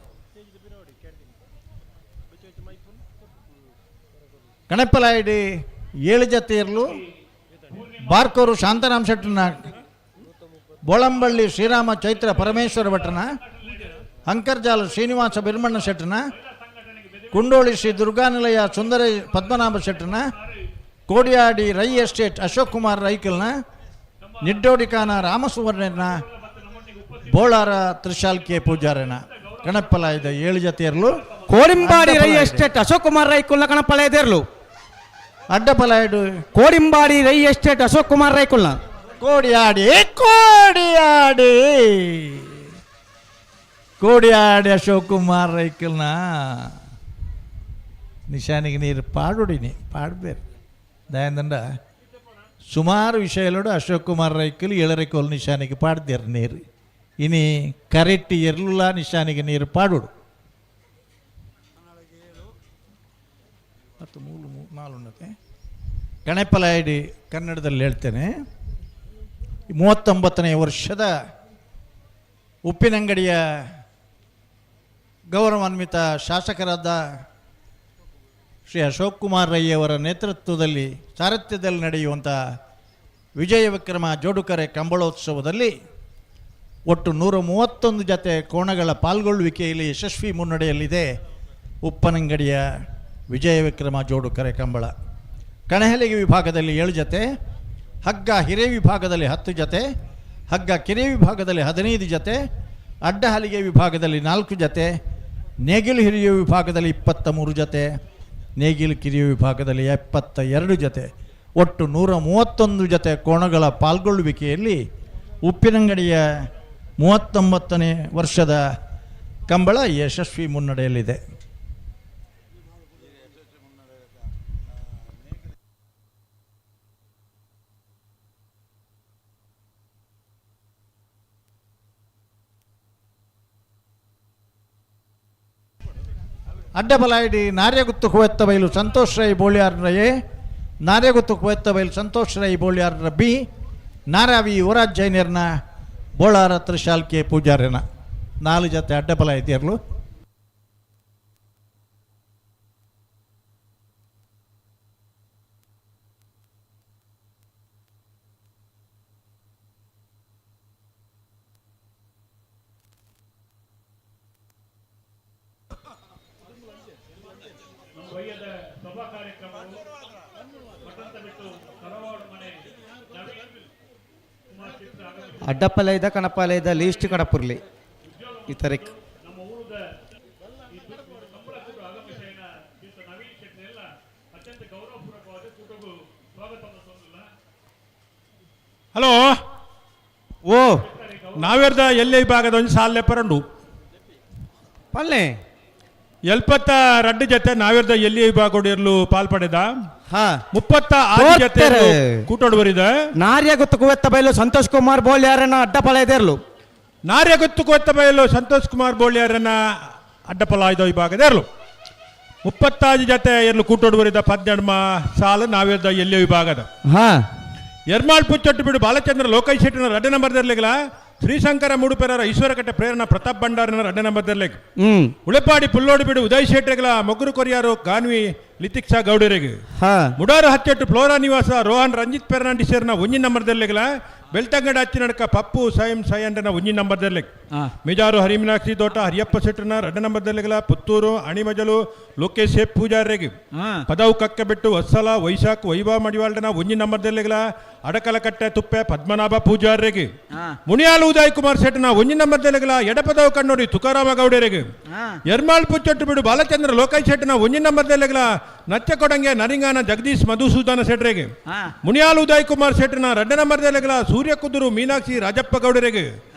ಕಣಪ್ಪಲಾಯಿಡಿ 7 ಜತೆ ಇರಲು ಬಾರ್ಕೋರು ಶಾಂತಾರಾಮ್ ಶೆಟ್ಟನ ಬೋಳಂಬಳ್ಳಿ ಶ್ರೀರಾಮ ಚೈತ್ರ ಪರಮೇಶ್ವರ ಭಟ್ಟನ ಅಂಕರ್ಜಾಲ ಶ್ರೀನಿವಾಸ ಬಿರ್ಮಣ್ಣ ಶೆಟ್ಟನ ಕುಂಡೋಳಿ ಶ್ರೀ ದುರ್ಗಾನಿಲಯ ಸುಂದರ ಪದ್ಮನಾಭ ಶೆಟ್ಟನ ಕೋಡಿಯಾಡಿ ರೈ ಎಸ್ಟೇಟ್ ಅಶೋಕ್ ಕುಮಾರ್ ರೈಕಲ್ನ ನಿಡ್ಡೋಡಿಕಾನ ರಾಮಸುವರ್ಣನ ಬೋಳಾರ ತ್ರಿಶಾಲ್ಕೆ ಪೂಜಾರನ ಕಣಪ್ಪಲಾಯ್ದ 7 ಜತೆಯರ್ಲು ಕೋಡಿಂಬಾಡಿ ರೈ ಎಸ್ಟೇಟ್ ಅಶೋಕ್ ಕುಮಾರ್ ರೈಕುಲ್ನ ಕಣಪ್ಪಲಾಯ್ದೇರ್ಲು ಅಡ್ಡಪಲಾಯ್ಡು ಕೋಡಿಂಬಾಡಿ ರೈ ಎಸ್ಟೇಟ್ ಅಶೋಕ್ ಕುಮಾರ್ ರೈಕುಲ್ನ ಕೋಡಿಯಾಡಿ ಕೋಡಿಯಾಡಿ ಕೋಡಿಯಾಡಿ ಅಶೋಕ್ ಕುಮಾರ್ ರೈಕುಲ್ನ ನಿಶಾನಿಗೆ ನೀರು ಪಾಡುಡಿನಿ ಪಾಡಬೇರು ದಯಾಂದಂಡ ಸುಮಾರು ವಿಷಯಲೋಡು ಅಶೋಕ್ ಕುಮಾರ್ ರೈಕುಲ್ ಏಳರೈಕೋಲ್ ನಿಶಾನಿಗೆ ಪಾಡ್ದೇರು ನೀರು ಇನಿ ಕರೆಕ್ಟ್ ಎರ್ಲುಲ ನಿಶಾನಿಗೆ ನೀರು ಪಾಡುಡು ಮತ್ತು ಮೂರು ನಾಲ್ಕು ಗಣಪಲಾಯಡಿ ಕನ್ನಡದಲ್ಲಿ ಹೇಳ್ತೇನೆ. 39ನೇ ವರ್ಷದ ಉಪ್ಪಿನಂಗಡಿಯ ಗೌರವಾನ್ವಿತ ಶಾಸಕರಾದ ಶ್ರೀ ಅಶೋಕ್ ಕುಮಾರ್ ರೈಯವರ ನೇತೃತ್ವದಲ್ಲಿ ಸಾರಥ್ಯದಲ್ಲಿ ನಡೆಯುವಂಥ ವಿಜಯ ವಿಕ್ರಮ ಜೋಡುಕರೆ ಕಂಬಳೋತ್ಸವದಲ್ಲಿ ಒಟ್ಟು 131 ಜತೆ ಕೋಣಗಳ ಪಾಲ್ಗೊಳ್ಳುವಿಕೆಯಲ್ಲಿ ಯಶಸ್ವಿ ಮುನ್ನಡೆಯಲ್ಲಿದೆ ಉಪ್ಪನಂಗಡಿಯ ವಿಜಯ ವಿಕ್ರಮ ಜೋಡುಕರೆ ಕಂಬಳ. ಕಣಹಲಿಗೆ ವಿಭಾಗದಲ್ಲಿ 7 ಜತೆ, ಹಗ್ಗ ಹಿರೇ ವಿಭಾಗದಲ್ಲಿ 10 ಜತೆ, ಹಗ್ಗ ಕೆರೆ ವಿಭಾಗದಲ್ಲಿ 15 ಜತೆ, ಅಡ್ಡಹಲಿಗೆ ವಿಭಾಗದಲ್ಲಿ 4 ಜತೆ, ನೇಗಿಲು ಹಿರಿಯ ವಿಭಾಗದಲ್ಲಿ 23 ಜತೆ, ನೇಗಿಲು ಕಿರಿಯ ವಿಭಾಗದಲ್ಲಿ 72 ಜತೆ. ಒಟ್ಟು 131 ಜೊತೆ ಕೋಣಗಳ ಪಾಲ್ಗೊಳ್ಳುವಿಕೆಯಲ್ಲಿ ಉಪ್ಪಿನಂಗಡಿಯ 39ನೇ ವರ್ಷದ ಕಂಬಳ ಯಶಸ್ವಿ ಮುನ್ನಡೆಯಲ್ಲಿದೆ. ಅಡ್ಡಬಲಾಯಿಡಿ ನಾರ್ಯಗುತ್ತು ಕುವೆತ್ತ ಬೈಲು ಸಂತೋಷ್ ರೈ ಬೋಳಿಯಾರ್ರ ಎ, ನಾರ್ಯಗುತ್ತು ಕುವೆತ್ತ ಬೈಲು ಸಂತೋಷ್ ರೈ ಬೋಳಿಯಾರ್ರ ಬಿ, ನಾರಾವಿ ಯುವರಾಜ್ ಜೈನರ್ನ ಬೋಳಾರ ತ್ರಿಶಾಲ್ಕೆ ಪೂಜಾರ್ಯನ 4 ಜೊತೆ ಅಡ್ಡಬಲ ಇದ್ದಿರಲು. ಅಡ್ಡಪ್ಪಲೈದ ಕಣಪಾಲೈದ ಲೀಸ್ಟ್ ಕಡಪುರ್ಲಿ ಈ ತಾರೀಕು. ಹಲೋ ಓ ನಾವೇರ್ದ ಎಲ್ಲೇ ಭಾಗದ ಒಂದು ಸಾಲೆ ಪರಂಡು ಪಲ್ಲೆ 72 ಜೊತೆ ನಾವೇರ್ದ ಎಲ್ಲಿ ವಿಭಾಗ ಇರಲು ಪಾಲ್ಪಡೆದ 36 ಜೊತೆ ಕೂಟೋಡು ಬರಿದ. ನಾರ್ಯ ಗೊತ್ತು ಕುವೆತ್ತ ಬೈಲು ಸಂತೋಷ್ ಕುಮಾರ್ ಬೋಳ್ಯಾರನ್ನ ಅಡ್ಡಪಲ ಇರ್ಲು. ನಾರ್ಯ ಗೊತ್ತು ಕುವೆತ್ತ ಬೈಲು ಸಂತೋಷ್ ಕುಮಾರ್ ಬೋಳ್ಯಾರನ್ನ ಅಡ್ಡಪಲ ಇದ್ದ ವಿಭಾಗದ ಇರಲು 36 ಜೊತೆ ಇರಲು ಕೂಟೋಡು ಬರಿದ 12 ಸಾಲು ನಾವೇರ್ದ ಎಲ್ಲಿ ವಿಭಾಗದ. ಎರ್ಮಾಳ್ ಪುಚ್ಚೊಟ್ಟು ಬಿಡು ಬಾಲಚಂದ್ರ ಲೋಕೈ ಶೆಟ್ಟಿನ 2 ನಂಬರ್ ಇರ್ಲಿಲ್ಲ. ಶ್ರೀಶಂಕರ ಮೂಡುಪೆರರ ಈಶ್ವರಕಟ್ಟೆ ಪ್ರೇರಣಾ ಪ್ರತಾಪ್ ಭಂಡಾರನ 2 ನಂಬರ್ ಇರ್ಲಿಕ್ಕೆ. ಉಳೆಪಾಡಿ ಪುಲ್ಲೋಡು ಬಿಡು ಉದಯ್ ಶೆಟ್ಟರ್ಗಳ ಮೊಗ್ರು ಕೊರಿಯಾರು ಗಾನ್ವಿ ಲಿತಿಕ್ಷಾ ಗೌಡರಿಗೆ. ಮುಡಾರು ಹಚ್ಚೆಟ್ಟು ಫ್ಲೋರಾ ನಿವಾಸ ರೋಹನ್ ರಂಜಿತ್ ಫೆರ್ನಾಂಡಿಸರ್ನ 1 ನಂಬರ್ ಇರ್ಲಿಲ್ಲ. ಬೆಳ್ತಂಗಡ ಅಚ್ಚಿ ನಡಕ ಪಪ್ಪು ಸಯಂ ಸಯಂಡನ 1 ನಂಬರ್ ಇರ್ಲಿಕ್ಕೆ. ಮಿಜಾರು ಹರಿಮೀನಾಕ್ಷಿ ತೋಟ ಹರಿಯಪ್ಪ ಶೆಟ್ಟರ್ನ 2 ನಂಬರ್ ಇರ್ಲಿಲ್ಲ. ಪುತ್ತೂರು ಅಣಿಮಜಲು ಲೋಕೇಶ್ ಪೂಜಾರಿಗೆ. ಪದವು ಕಕ್ಕ ಬಿಟ್ಟು ವತ್ಸಲ ವೈಶಾಖ್ ವೈಭವ ಮಡಿವಾಳ್ಡನ 1 ನಂಬರ್ ಇರ್ಲಿಲ್ಲ. ಅಡಕಲಕಟ್ಟೆ ತುಪ್ಪೆ ಪದ್ಮನಾಭ ಪೂಜಾರಿಗೆ. ಮುನಿಯಾಲು ಉದಯ್ ಕುಮಾರ್ ಶೆಟ್ಟನ 1 ನಂಬರ್ ಇರ್ಲಿಲ್ಲ. ಎಡಪದವು ಕಣ್ಣೋಡಿ ತುಕಾರಾಮ ಗೌಡರಿಗೆ. ಎರ್ಮಾಳ್ ಪುಚ್ಚೊಟ್ಟು ಬಿಡು ಬಾಲಚಂದ್ರ ಲೋಕೈ ಶೆಟ್ಟನ 1 ನಂಬರ್ ಇರ್ಲಿಲ್ಲ. ನಚ್ಚಕೊಡಂಗೆ ನರಿಂಗಾನ ಜಗದೀಶ್ ಮಧುಸೂದನ ಶೆಟ್ಟರಿಗೆ. ಮುನಿಯಾಲು ಉದಯ್ ಕುಮಾರ್ ಶೆಟ್ಟನ 2 ನಂಬರ್ ಇರ್ಲಿಲ್ಲ. ಸೂರ್ಯ ಕುದುರು ಮೀನಾಕ್ಷಿ ರಾಜಪ್ಪ ಗೌಡರಿಗೆ.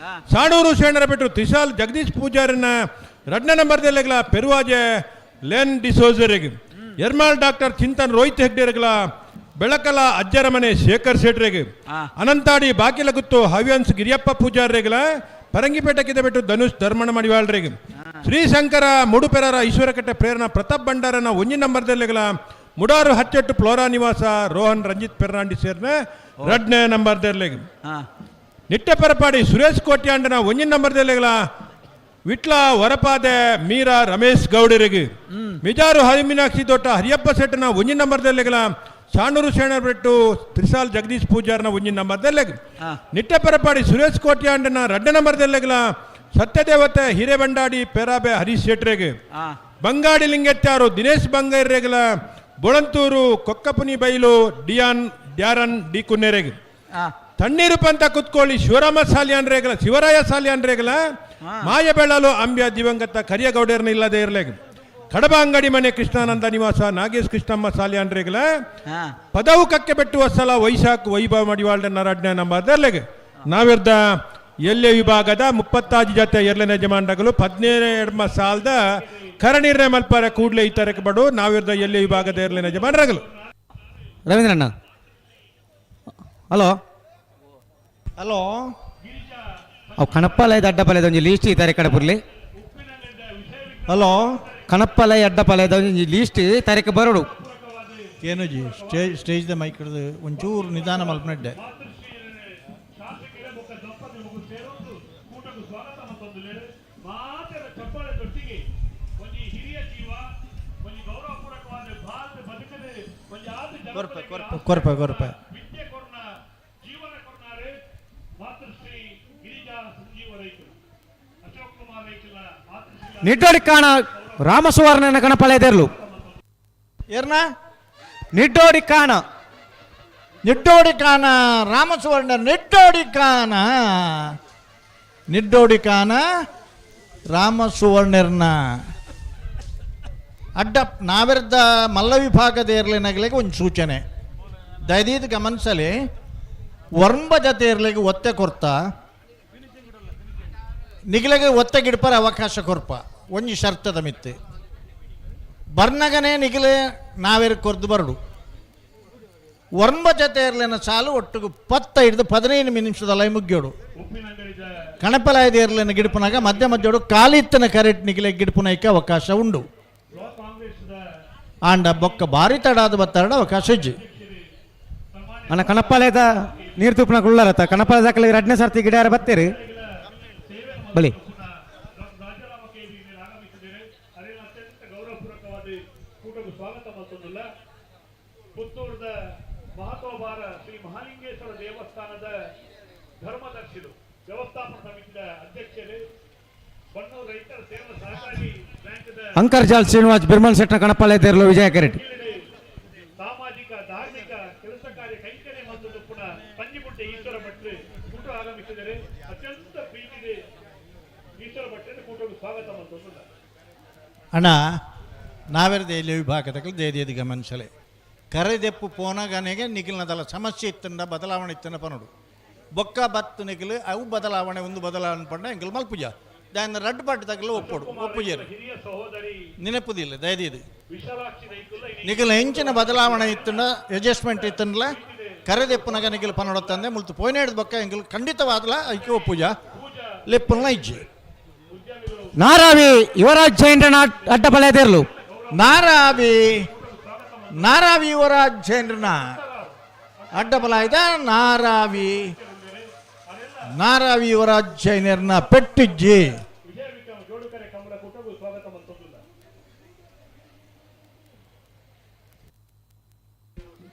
ಸಾಣೂರು ಶೇಣರ ಬಿಟ್ಟು ತ್ರಿಶಾಲ್ ಜಗದೀಶ್ ಪೂಜಾರನ್ನ 2 ನಂಬರ್ ಇರ್ಲಿಲ್ಲ. ಪೆರುವಾಜೆ ಲೆನ್ ಡಿಸೋಜರಿಗೆ. ಎರ್ಮಾಳ್ ಡಾಕ್ಟರ್ ಚಿಂತನ್ ರೋಹಿತ್ ಹೆಗ್ಡೆರಗಳ ಬೆಳಕಲ ಅಜ್ಜರ ಮನೆ ಶೇಖರ್ ಶೆಟ್ರಿಗೆ. ಅನಂತಾಡಿ ಬಾಕಿಲಗುತ್ತು ಹವ್ಯನ್ಸ್ ಗಿರಿಯಪ್ಪ ಪೂಜಾರ್ರಿಗಳ. ಪರಂಗಿಪೇಟೆ ಕಿದೆ ಬಿಟ್ಟು ಧನುಷ್ ಧರ್ಮಣ ಮಡಿವಾಳ್ರಿಗೆ. ಶ್ರೀಶಂಕರ ಮುಡುಪೆರರ ಈಶ್ವರಕಟ್ಟೆ ಪ್ರೇರಣಾ ಪ್ರತಾಪ್ ಭಂಡಾರನ 1 ನಂಬರ್ ಇರ್ಲಿಲ್ಲ. ಮುಡಾರು ಹಚ್ಚೆಟ್ಟು ಫ್ಲೋರಾ ನಿವಾಸ ರೋಹನ್ ರಂಜಿತ್ ಫೆರ್ನಾಂಡಿಸ್ ಸೇರ್ನ 2ನೇ ನಂಬರ್ ಇರ್ಲಿಲ್ಲ. ನಿಟ್ಟೆ ಪರಪಾಡಿ ಸುರೇಶ್ ಕೋಟ್ಯಾಂಡನ 1 ನಂಬರ್ ಇರ್ಲಿಲ್ಲ. ವಿಟ್ಲ ವರಪಾದೆ ಮೀರಾ ರಮೇಶ್ ಗೌಡರಿಗೆ. ಮಿಜಾರು ಹರಿಮೀನಾಕ್ಷಿ ತೋಟ ಹರಿಯಪ್ಪ ಶೆಟ್ಟನ 1 ನಂಬರ್ ಇರ್ಲಿಲ್ಲ. ಸಾಣೂರು ಶೇಣರ್ ಬಿಟ್ಟು ತ್ರಿಸಾಲ್ ಜಗದೀಶ್ ಪೂಜಾರ್ನ 1 ನಂಬರ್ ಇರ್ಲಿಲ್ಲ. ನಿಟ್ಟೆ ಪರಪಾಡಿ ಸುರೇಶ್ ಕೋಟ್ಯಾಂಡನ 2 ನಂಬರ್ ಇರ್ಲಿಲ್ಲ. ಸತ್ಯದೇವತೆ ಹಿರೇಬಂಡಾಡಿ ಪೆರಾಬೆ ಹರೀಶ್ ಶೆಟ್ರಿಗೆ. ಬಂಗಾಡಿ ಲಿಂಗೆತ್ತಾರು ದಿನೇಶ್ ಬಂಗೈರ್ರೆಗಲ. Bolanthur Kokkapuni Bailu Dion Darren D ಕುನ್ನೆರೆಗೆ. ತಣ್ಣೀರು ಪಂತ ಕುತ್ಕೊಳ್ಳಿ ಶಿವರಾಮ ಸಾಲಿಯಾನ್ ರೇಗಲ ಶಿವರಾಯ ಸಾಲಿಯಾನ್ ರೇಗಲ. ಮಾಯಬೆಳ್ಳಲು ಅಂಬ್ಯ ದಿವಂಗತ ಕರಿಯಗೌಡರ್ನ ಇಲ್ಲದೆ ಇರಲೇಗ. ಕಡಬ ಅಂಗಡಿ ಮನೆ ಕೃಷ್ಣಾನಂದ ನಿವಾಸ ನಾಗೇಶ್ ಕೃಷ್ಣಮ್ಮ ಸಾಲಿಯಾನ್ ರೇಗಲ. ಪದವು ಕಕ್ಕೆ ಬೆಟ್ಟುವ ಸಲ ವೈಶಾಖ್ ವೈಭವ ಮಡಿವಾಳ್ಡ ನರಡ್ನ ನಂಬರ್ ಇರ್ಲೇಗ. ನಾವಿರ್ದ ಎಲ್ಲೆ ವಿಭಾಗದ 36 ಜೊತೆ ಎರಡನೇ ಯಜಮಾನಗಳು 17 ಸಾಲದ ಕರಣಿರ್ನೆ ಮಲ್ಪಾರ ಕೂಡ್ಲೆ ಈ ತರಕ್ಕೆ ಬಡು ನಾವಿರ್ದ ಎಲ್ಲೆ ವಿಭಾಗದ ಎರಡನೇ ಯಜಮಾನರಗಲು. ರವೀಂದ್ರಣ್ಣ ಹಲೋ ಹಲೋ ಅವು ಕಣಪ್ಪಲೈದ ಅಡ್ಡಪಲೈದ ಒಂಜಿ ಲೀಸ್ಟ್ ಈ ತಾರೀಕು ಕಡಪುರ್ಲಿ. ಹಲೋ ಕಣಪ್ಪಲೈ ಅಡ್ಡಪಲೈದ ಒಂಜಿ ಲೀಸ್ಟ್ ತಾರೀಕು ಬರೋಡು. ಏನಜಿ ಸ್ಟೇಜ್ ಸ್ಟೇಜ್ದ ಮೈಕ್ ಹಿಡಿದು ಒಂಚೂರು ನಿಧಾನ ಮಲ್ಪನೆಡ್ಡೆ. ಕೊರ್ಪೆ ಕೊರ್ಪೆ ನಿಡ್ಡೋಡಿ ಕಾಣ ರಾಮಸುವರ್ಣನ ಕಣಪಲೆದೆರ್ಲು. ಏರ್ನ ನಿಡ್ಡೋಡಿ ಕಾಣ ನಿಡ್ಡೋಡಿ ಕಾಣ ರಾಮಸುವರ್ಣ ನಿಡ್ಡೋಡಿ ಕಾಣ ನಿಡ್ಡೋಡಿ ಕಾಣ ರಾಮಸುವರ್ಣರ್ನ ಅಡ್ಡ ನಾವೆರ್ದ ಮಲ್ಲ ವಿಭಾಗದ ಏರ್ಲಿನಗಲಿಗೆ ಒಂದು ಸೂಚನೆ. ದಯದೀದ್ ಗಮನಿಸಲಿ ವರ್ಂಬ ಜತೆಯರ್ಲಿಗೆ ಒತ್ತೆ ಕೊರ್ತ ನಿಗಲಿಗೆ ಒತ್ತೆ ಗಿಡ್ಪರ ಅವಕಾಶ ಕೊರ್ಪ ಒಂಜಿ ಶರ್ತದ ಮಿತ್ತೆ ಬರ್ನಗನೇ ನಿಗಲೆ ನಾವೇರು ಕೊರ್ದು ಬರಡು ವರ್ಂಬ ಜತೆಯರ್ಲಿನ ಸಾಲು ಒಟ್ಟಿಗೆ 10 15 ನಿಮಿಷದ ಮುಗ್ಯೋಡು ಕಣಪಲಾಯದೇರ್ಲಿನ ಗಿಡಪನಾಗ ಮಧ್ಯ ಮಧ್ಯೋಡು ಕಾಲಿತ್ತನ ಕರೆಟ್ ನಿಗಲೆ ಗಿಡಪುನೈಕೆ ಅವಕಾಶ ಉಂಡು ಆಂಡ ಬೊಕ್ಕ ಭಾರಿ ತಡಾದ ಬತ್ತಾರಡ ಅವಕಾಶ ಇಜ್ಜಿ ಅಣ್ಣ ಕಣಪಾಲಯದ ನೀರು ತುಪ್ಪನ ಕುಳ್ಳರತ್ತ ಕಣಪಾಲ ದಾಖಲೆ ಎರಡನೇ ಸರ್ತಿ ಗಿಡಾರ ಬತ್ತೀರಿ ಬಲಿ ಪುತ್ತೂರದ ಮಹತ್ವಭಾರ ಶ್ರೀ ಮಹಾಲಿಂಗೇಶ್ವರ ದೇವಸ್ಥಾನದ ಧರ್ಮದರ್ಶಿರು ವ್ಯವಸ್ಥಾಪನಾ ಸಮಿತಿಯ ಅಧ್ಯಕ್ಷರು ಬನ್ನೂರು ರೈತರ ಸೇವಾ ಸಹಕಾರಿ ಬ್ಯಾಂಕ್ದ ಅಂಕರ್ಜಾಲ್ ಶ್ರೀನಿವಾಸ್ ಬಿರ್ಮಲ್ ಶೆಟ್ನ ಕಣಪಾಲಯ ತೇರಲು ವಿಜಯ ಕರೆಟ್ ಸಾಮಾಜಿಕ ಧಾರ್ಮಿಕ ಕೆಲಸ ಕಾರ್ಯ ಕೈಂಕರ್ಯ ಮತ್ತು ಪುನಃ ಪಂಜಿಗುಂಟೆ ಈಶ್ವರ ಭಟ್ರು ಕೂಟ ಆಗಮಿಸಿದರೆ ಅತ್ಯಂತ ಪ್ರೀತಿದೆ ಈಶ್ವರ ಭಟ್ಟರು ಕೂಟಕ್ಕೆ ಸ್ವಾಗತ ಮತ್ತು ಅಣ್ಣ ನಾವೆರದೆ ಇಲ್ಲಿ ವಿಭಾಗದ ದೇದಿಯದು ಗಮನಿಸಲೆ ಕರೆದೆಪ್ಪು ಪೋನಗನೆಗೆ ನಿಗಿಲ್ನದಲ್ಲ ಸಮಸ್ಯೆ ಇತ್ತಂಡ ಬದಲಾವಣೆ ಇತ್ತಂಡ ಪನೋಡು ಬೊಕ್ಕ ಬತ್ತು ನಿಗಿಲು ಅವು ಬದಲಾವಣೆ ಒಂದು ಬದಲಾವಣೆ ಪಂಡ ಎಂಕಲ್ ಮಲ್ಪುಜ ದಾಯನ ರಡ್ಡು ಪಾಟ್ ತಗಲು ಒಪ್ಪೋಡು ಒಪ್ಪುಜೇರು ಹಿರಿಯ ಸಹೋದರಿ ನೆನಪುದಿಲ್ಲ ದಯದೀದು ವಿಶಾಲಾಕ್ಷಿ ರೈಕುಲ್ಲ ನಿಗಿಲ ಹೆಂಚಿನ ಬದಲಾವಣೆ ಇತ್ತಂಡ ಅಡ್ಜಸ್ಟ್ಮೆಂಟ್ ಇತ್ತಂಡಲ ಕರೆದೆಪ್ಪುನಗ ನಿಗಿಲು ಪನೋಡತ್ತಂದೆ ಮುಲ್ತು ಪೋಯ್ನೇಡ್ದ ಬೊಕ್ಕ ಎಂಕಲ್ ಖಂಡಿತವಾದಲ ಐಕೆ ಒಪ್ಪುಜ ಲೆಪ್ಪುಲ್ನ ಇಜ್ಜಿ ನಾರಾವಿ ಯುವರಾಜ್ ಜೈನ್ರನ ಅಡ್ಡಬಲಯ ತೇರಲು ನಾರಾವಿ ನಾರಾವಿ ಯುವರಾಜ್ ಜೈನ್ರನ ಅಡ್ಡಬಲಾಯ್ದ ನಾರಾವಿ ನಾರಾವಿ ಯುವರಾಜ್ ಜೈನರ್ನ ಪೆಟ್ಟಿಜ್ಜಿ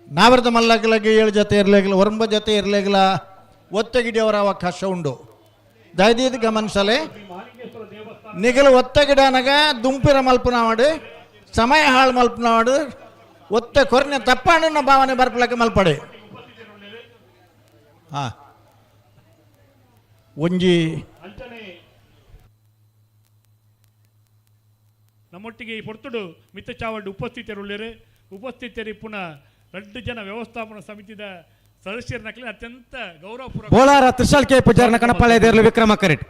ನಾವರದ ಮಲ್ಲಗಲಗೆ 7 ಜೊತೆ ಇರಲೇಗಿಲ್ಲ ಒರಂಬ ಜೊತೆ ಇರಲೇಗಿಲ್ಲ ಒತ್ತಗಿಡಿಯವರ ಅವಕಾಶ ಉಂಡು ದಯದೀದ್ ಗಮನಿಸಲೆ ನಿಗಲು ಒತ್ತಗಿಡನಗ ದುಂಪಿರ ಮಲ್ಪನಾವಡು ಸಮಯ ಹಾಳು ಮಲ್ಪನಾವಡು ಒತ್ತೆ ಕೊರನೆ ತಪ್ಪಾಣನ ಭಾವನೆ ಬರ್ಪಲಕ್ಕೆ ಮಲ್ಪಡೆ ಹಾ ಒಂಜಿ ನಮ್ಮೊಟ್ಟಿಗೆ ಈ ಪೊರ್ತುಡು ಮಿತ್ತಚಾವಡ್ ಉಪಸ್ಥಿತರುಳ್ಳೇರು ಉಪಸ್ಥಿತರಿ ಪುನಃ 2 ಜನ ವ್ಯವಸ್ಥಾಪನಾ ಸಮಿತಿದ ಸದಸ್ಯರ ನಕಲಿ ಅತ್ಯಂತ ಗೌರವಪೂರ್ವಕ ಬೋಳಾರ ತ್ರಿಶಾಲ್ ಕೆ ಪೂಜಾರನ ಕಣಪಾಲಯ ತೇರಲು ವಿಕ್ರಮ ಕರೆಟ್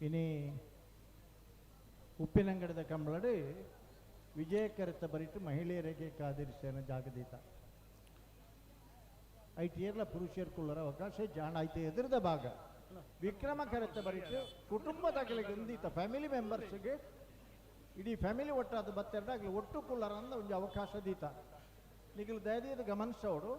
ಇನಿ ಉಪ್ಪಿನಂಗಡದ ಕಂಬಳಡು ವಿಜಯಕರತ ಬರಿಟು ಮಹಿಳೆಯರಿಗೆ ಕಾದಿರಿಸೇನ ಜಾಗದೀತ ಐಟ್ ಏರ್ಲ ಪುರುಷರು ಕುಳ್ಳರ ಅವಕಾಶ ಜಾಣ ಐತೆ ಎದುರದ ಭಾಗ ವಿಕ್ರಮ ಕರೆತ ಬರಿಟು ಕುಟುಂಬದಾಗಲಿಗೆ ಒಂದೀತ ಫ್ಯಾಮಿಲಿ ಮೆಂಬರ್ಸ್ಗೆ ಇಡೀ ಫ್ಯಾಮಿಲಿ ಒಟ್ಟಾದ ಬತ್ತೆರಡಾಗಲಿ ಒಟ್ಟು ಕುಳ್ಳರ ಅಂದ ಒಂದು ಅವಕಾಶ ದೀತ ನಿಗಲು ದಯದೀದ ಗಮನಿಸೋಡು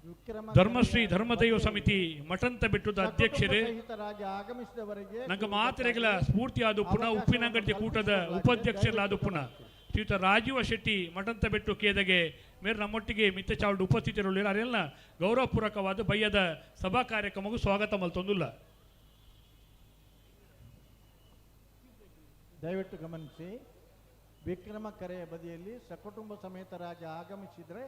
ವಿಕ್ರಮ ಧರ್ಮಶ್ರೀ ಧರ್ಮದೈವ ಸಮಿತಿ ಮಠಂತ ಬೆಟ್ಟದ ಅಧ್ಯಕ್ಷರೇ ಸಹಿತರಾಗಿ ಆಗಮಿಸಿದವರಿಗೆ ನಂಗೆ ಮಾತ್ರೆಗಳ ಸ್ಫೂರ್ತಿಯಾದ ಪುನಃ ಉಪ್ಪಿನಂಗಡಿ ಕೂಟದ ಉಪಾಧ್ಯಕ್ಷರಾದ ಪುನಃ ಶ್ರೀಯುತ ರಾಜೀವ ಶೆಟ್ಟಿ ಮಠಂತ ಬೆಟ್ಟು ಕೇದಗೆ ಮೇರೆ ನಮ್ಮೊಟ್ಟಿಗೆ ಮಿತ್ತ ಚಾವಡು ಉಪಸ್ಥಿತರುಳ್ಳಿರ ಅದೆಲ್ಲ ಗೌರವಪೂರ್ವಕವಾದ ಬಯ್ಯದ ಸಭಾ ಕಾರ್ಯಕ್ರಮಕ್ಕೂ ಸ್ವಾಗತ ಮಲ್ತೊಂದುಲ್ಲ. ದಯವಿಟ್ಟು ಗಮನಿಸಿ, ವಿಕ್ರಮ ಕರೆಯ ಬದಿಯಲ್ಲಿ ಸಕುಟುಂಬ ಸಮೇತರಾಗಿ ಆಗಮಿಸಿದರೆ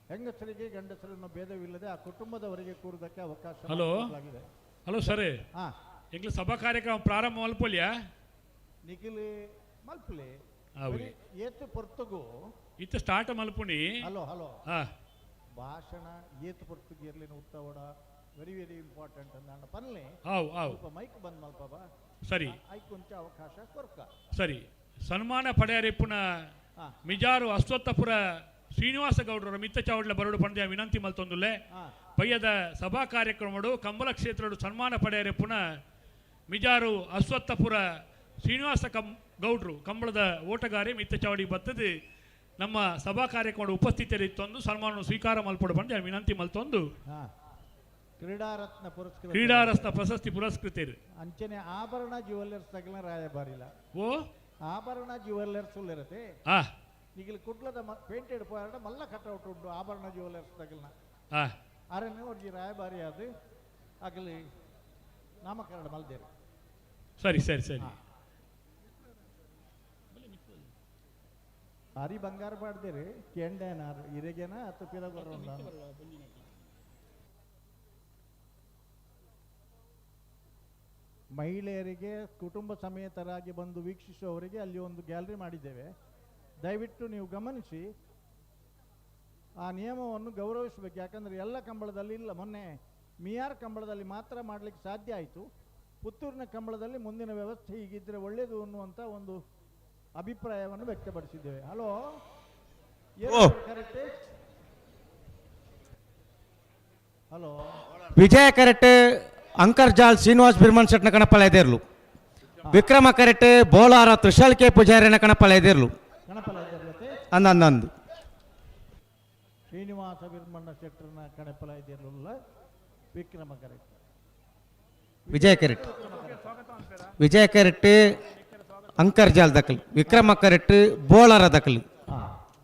ಹೆಂಗಸರಿಗೆ ಗಂಡಸರನ್ನು ಭೇದವಿಲ್ಲದೆ ಆ ಕುಟುಂಬದವರಿಗೆ ಕೂರುವುದಕ್ಕೆ ಅವಕಾಶ ಹಲೋ ಮಾಡಿಕೊಡಲಾಗಿದೆ. ಹಲೋ ಸರ್, ಹಾ. ಎಂಗ್ಲ ಸಭಾ ಕಾರ್ಯಕ್ರಮ ಪ್ರಾರಂಭ ಮಲ್ಪೊಲಿಯಾ? ನಿಖಿಲ್ ಮಲ್ಪಲೆ ಆವಿ. ಏತು ಪೊರ್ತುಗು ಇತ್ತ ಸ್ಟಾರ್ಟ್ ಮಲ್ಪುಣಿ. ಹಲೋ ಹಲೋ ಹಾ. ಭಾಷಣ ಏತು ಪೊರ್ತುಗು ಇರ್ಲಿನ ಉತ್ತವಡ ವೆರಿ ವೆರಿ ಇಂಪಾರ್ಟೆಂಟ್ ಅಂದ ಪನ್ಲೆ ಆವ್, ಆವ್. ಸ್ವಲ್ಪ ಮೈಕ್ ಬಂದ್ ಮಲ್ಪ ಬಾ. ಸರಿ. ಐಕ್ ಕೊಂಚ ಅವಕಾಶ ಕೊರ್ಕ. ಸರಿ. ಸನ್ಮಾನ ಪಡೆಯರಿಪ್ಪುನ ಹಾ. ಮಿಜಾರು ಅಶ್ವತ್ಥಪುರ ಶ್ರೀನಿವಾಸ ಗೌಡರ ಮಿತ್ತ ಚಾವಡ್ಲ ಬರಡು ಪಂದ್ಯ ವಿನಂತಿ ಮಲ್ತೊಂದುಲ್ಲೆ. ಹಾ. ಪಯ್ಯದ ಸಭಾ ಕಾರ್ಯಕ್ರಮಡು ಕಂಬಳ ಕ್ಷೇತ್ರಡು ಸನ್ಮಾನ ಪಡೆಯರಿಪ್ಪುನ ಮಿಜಾರು ಅಶ್ವತ್ಥಪುರ ಶ್ರೀನಿವಾಸ ಗೌಡ್ರು ಕಂಬಳದ ಓಟಗಾರಿ ಮಿತ್ತ ಚಾವಡಿ ಬತ್ತದು ನಮ್ಮ ಸಭಾ ಕಾರ್ಯಕ್ರಮದ ಉಪಸ್ಥಿತರಿತ್ತೊಂದು ಸನ್ಮಾನ ಸ್ವೀಕಾರ ಮಲ್ಪಡು ಪಂದ್ಯ ವಿನಂತಿ ಮಲ್ತೊಂದು. ಹಾ. ಕ್ರೀಡಾರತ್ನ ಪುರಸ್ಕೃತ ಕ್ರೀಡಾರತ್ನ ಪ್ರಶಸ್ತಿ ಪುರಸ್ಕೃತರು. ಅಂಚನೆ ಆಭರಣ ಜ್ಯುವೆಲ್ಲರ್ಸ್ ತಗಲ ರಾಯಭಾರಿಲ್ಲ. ಓ ಆಭರಣ ಜ್ಯುವೆಲ್ಲರ್ಸ್ ಉಳ್ಳಿರತ್ತೆ. ಆ. ನಿಗಿಲ್ ಕುಡ್ಲದ ಪೇಂಟೆಡ್ ಪೋಯಾಡ ಮಲ್ಲ ಕಟ್ಔಟ್ ಉಂಟು ಆಭರಣ ಜ್ಯುವೆಲ್ಲರ್ಸ್ ತಗಲ್ನ. ಆ. ಅರಣ್ಯ ಒಂಜಿ ರಾಯಭಾರಿ ಅದು ಆಗಲಿ ನಾಮಕರಣ ಮಲ್ದೇರು. ಸರಿ ಸರಿ ಸರಿ. ಭಾರಿ ಬಂಗಾರ ಪಾಡ್ದೇರಿ ಕೆಂಡೇನಾರು ಇರೆಗೆನ ಅಥವಾ ಪಿರಗೊರ ಮಹಿಳೆಯರಿಗೆ ಕುಟುಂಬ ಸಮೇತರಾಗಿ ಬಂದು ವೀಕ್ಷಿಸುವವರಿಗೆ ಅಲ್ಲಿ ಒಂದು ಗ್ಯಾಲರಿ ಮಾಡಿದ್ದೇವೆ. ದಯವಿಟ್ಟು ನೀವು ಗಮನಿಸಿ ಆ ನಿಯಮವನ್ನು ಗೌರವಿಸಬೇಕು. ಯಾಕಂದರೆ ಎಲ್ಲ ಕಂಬಳದಲ್ಲಿ ಇಲ್ಲ, ಮೊನ್ನೆ ಮಿಯಾರ್ ಕಂಬಳದಲ್ಲಿ ಮಾತ್ರ ಮಾಡಲಿಕ್ಕೆ ಸಾಧ್ಯ ಆಯಿತು. ಪುತ್ತೂರಿನ ಕಂಬಳದಲ್ಲಿ ಮುಂದಿನ ವ್ಯವಸ್ಥೆ ಹೀಗಿದ್ದರೆ ಒಳ್ಳೆಯದು ಅನ್ನುವಂಥ ಒಂದು ಅಭಿಪ್ರಾಯವನ್ನು ವ್ಯಕ್ತಪಡಿಸಿದ್ದೇವೆ. ಹಲೋ ಕರೆಕ್ಟ್, ಹಲೋ ವಿಜಯ ಕರೆಕ್ಟ್, ಅಂಕರ್ಜಾಲ್ ಶ್ರೀನಿವಾಸ್ ಬಿರ್ಮನ್ ಶೆಟ್ನ ಕಣಪಲ ಎದಿರ್ಲು. ವಿಕ್ರಮ ಕರೆಕ್ಟ್, ಬೋಲಾರ ತ್ರಿಶಾಲ್ ಕೆ ಪೂಜಾರಿನ ಕಣಪಲ ಎದಿರ್ಲು. ಅಂದ ಅಂದಂದು ಶ್ರೀನಿವಾಸ ಬಿರ್ಮಣ್ಣ ಶೆಟ್ಟರ್ನ ಕಣಪಲ ಎದಿರ್ಲಿಲ್ಲ. ವಿಕ್ರಮ ಕರೆಕ್ಟ್, ವಿಜಯ ಕರೆಕ್ಟ್, ವಿಜಯ ಕರೆಕ್ಟ್, ಅಂಕರ್ಜಾಲ್ ದಕಲ್, ವಿಕ್ರಮ ಕರೆಕ್ಟ್, ಬೋಲಾರ ದಕಲ್.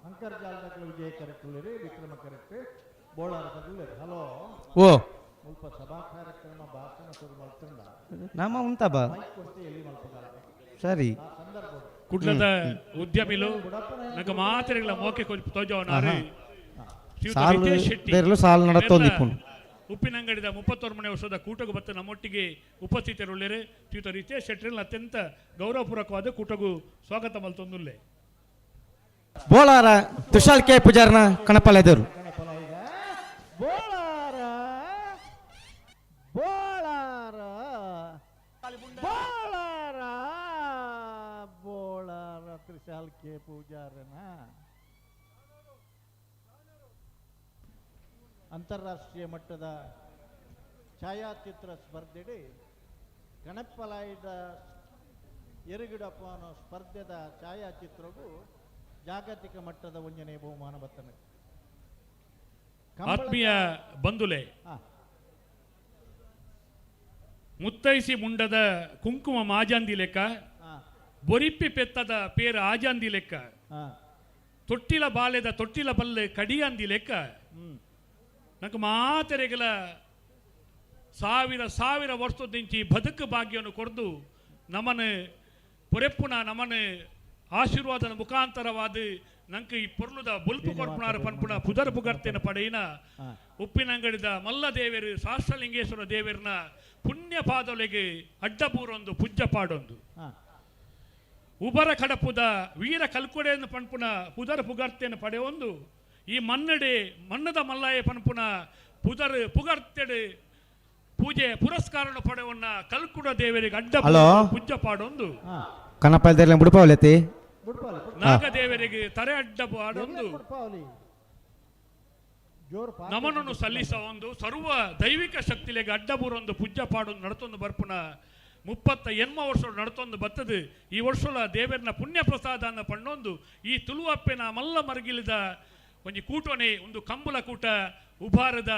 ಅಂಕರ್ಜಾಲ್ ದಕಲ್ ವಿಜಯ ಕರೆಕ್ಟ್, ವಿಕ್ರಮ ಕರೆಕ್ಟ್, ಬೋಳಾರ ದಕಲ್. ಹಲೋ ಓ ಮುಲ್ಪ ಸಭಾ ಕಾರ್ಯಕ್ರಮ ಭಾಷಣ ಶುರು ಮಲ್ತುಂಡ ನಮ್ಮ ಉಂತ ಬಾ ಸರಿ. ಕುಡ್ಲದ ಉದ್ಯಮಿಲು ನಂಗೆ ಮಾತ್ರೆಗಳ ಮೋಕೆ ತೋಜವನಾರು ಸಾಲು ಸಾಲು ನಡತ್ತೊಂದಿಪ್ಪುಂಡು. ಉಪ್ಪಿನಂಗಡಿದ 39ನೇ ವರ್ಷದ ಕೂಟಗೂ ಬತ್ತ ನಮ್ಮೊಟ್ಟಿಗೆ ಉಪಸ್ಥಿತರುಳ್ಳೇರು ಶ್ರೀಯುತ ರಿತೇಶ್ ಶೆಟ್ಟರ್ ಅತ್ಯಂತ ಗೌರವಪೂರ್ವಕವಾದ ಕೂಟಗೂ ಸ್ವಾಗತ ಮಲ್ತೊಂದುಲ್ಲೆ. ಬೋಳಾರ ತುಷಾಲ್ ಕೆ ಪೂಜಾರ್ನ ಕಣಪಲ ಎದರು. ಬೋಳಾರ ಬೋಳಾರ ಬೋಳಾರ ಬೋಳಾರ ತ್ರಿಶಾಲ್ ಕೆ ಪೂಜಾರನ ಅಂತಾರಾಷ್ಟ್ರೀಯ ಮಟ್ಟದ ಛಾಯಾಚಿತ್ರ ಸ್ಪರ್ಧೆಡೆ ಗಣಪಲಾಯದ ಎರುಗಿಡಪ್ಪ ಅನ್ನೋ ಸ್ಪರ್ಧೆದ ಛಾಯಾಚಿತ್ರವು ಜಾಗತಿಕ ಮಟ್ಟದ ಒಂಜನೇ ಬಹುಮಾನ ಬತ್ತನೆ. ಆತ್ಮೀಯ ಬಂಧುಲೆ, ಮುತ್ತೈಸಿ ಮುಂಡದ ಕುಂಕುಮ ಮಾಜಾಂದಿ ಲೆಕ್ಕ, ಬೊರಿಪ್ಪಿ ಪೆತ್ತದ ಪೇರ ಆಜಾಂದಿ ಲೆಕ್ಕ, ತೊಟ್ಟಿಲ ಬಾಲೆದ ತೊಟ್ಟಿಲ ಬಲ್ಲೆ ಕಡಿಯಾಂದಿ ಲೆಕ್ಕ, ನಂಗೆ ಮಾತೆರೆಗಲ ಸಾವಿರ ಸಾವಿರ ವರ್ಷದಿಂಚಿ ಬದುಕು ಭಾಗ್ಯವನ್ನು ಕೊಡ್ದು ನಮನ ಪೊರೆಪ್ಪುನ ನಮನ ಆಶೀರ್ವಾದದ ಮುಖಾಂತರವಾದ ನಂಗೆ ಈ ಪೊರ್ಲುದ ಬೊಲ್ಪು ಕೊರ್ಪುಣಾರ ಪನ್ಪುಣ ಪುದರ್ ಪುಗರ್ತೇನ ಪಡೆಯಿನ ಉಪ್ಪಿನಂಗಡಿದ ಮಲ್ಲ ದೇವರು ಶಾಸ್ತ್ರಲಿಂಗೇಶ್ವರ ದೇವರನ ಪುಣ್ಯ ಪಾದೊಲೆಗೆ ಅಡ್ಡಪೂರೊಂದು ಪುಜ್ಜ ಪಾಡೊಂದು ಉಬರ ಕಡಪುದ ವೀರ ಕಲ್ಕೊಡೆಯನ್ನು ಪನ್ಪುಣ ಪುದರ್ ಪುಗರ್ತೇನ ಪಡೆಯೊಂದು ಈ ಮನ್ನಡೆ ಮನ್ನದ ಮಲ್ಲಾಯ ಪನ್ಪುಣ ಪುದರ್ ಪುಗರ್ತೆಡೆ ಪೂಜೆ ಪುರಸ್ಕಾರ ಪಡೆವನ್ನ ಕಲ್ಕುಡ ದೇವರಿಗೆ ಅಡ್ಡ ಪೂಜೆ ಪಾಡೊಂದು ಕನಪಾಲ್ದರ್ಲೆ ಬುಡುಪಾವಲತಿ ನಾಗದೇವರಿಗೆ ತರೆ ಅಡ್ಡ ಪಾಡೊಂದು ನಮನನ್ನು ಸಲ್ಲಿಸ ಒಂದು ಸರ್ವ ದೈವಿಕ ಶಕ್ತಿಲೆಗೆ ಅಡ್ಡಬೂರೊಂದು ಪೂಜೆ ಪಾಡೊಂದು ನಡತೊಂದು ಬರ್ಪುನ 38 ವರ್ಷ ನಡತೊಂದು ಬತ್ತದು. ಈ ವರ್ಷಲ ದೇವರನ ಪುಣ್ಯ ಪ್ರಸಾದ ಅನ್ನ ಪಣ್ಣೊಂದು ಈ ತುಳುವಪ್ಪೆನ ಮಲ್ಲ ಮರಗಿಲಿದ ಒಂಜಿ ಕೂಟನೆ ಒಂದು ಕಂಬುಲ ಕೂಟ, ಉಬಾರದ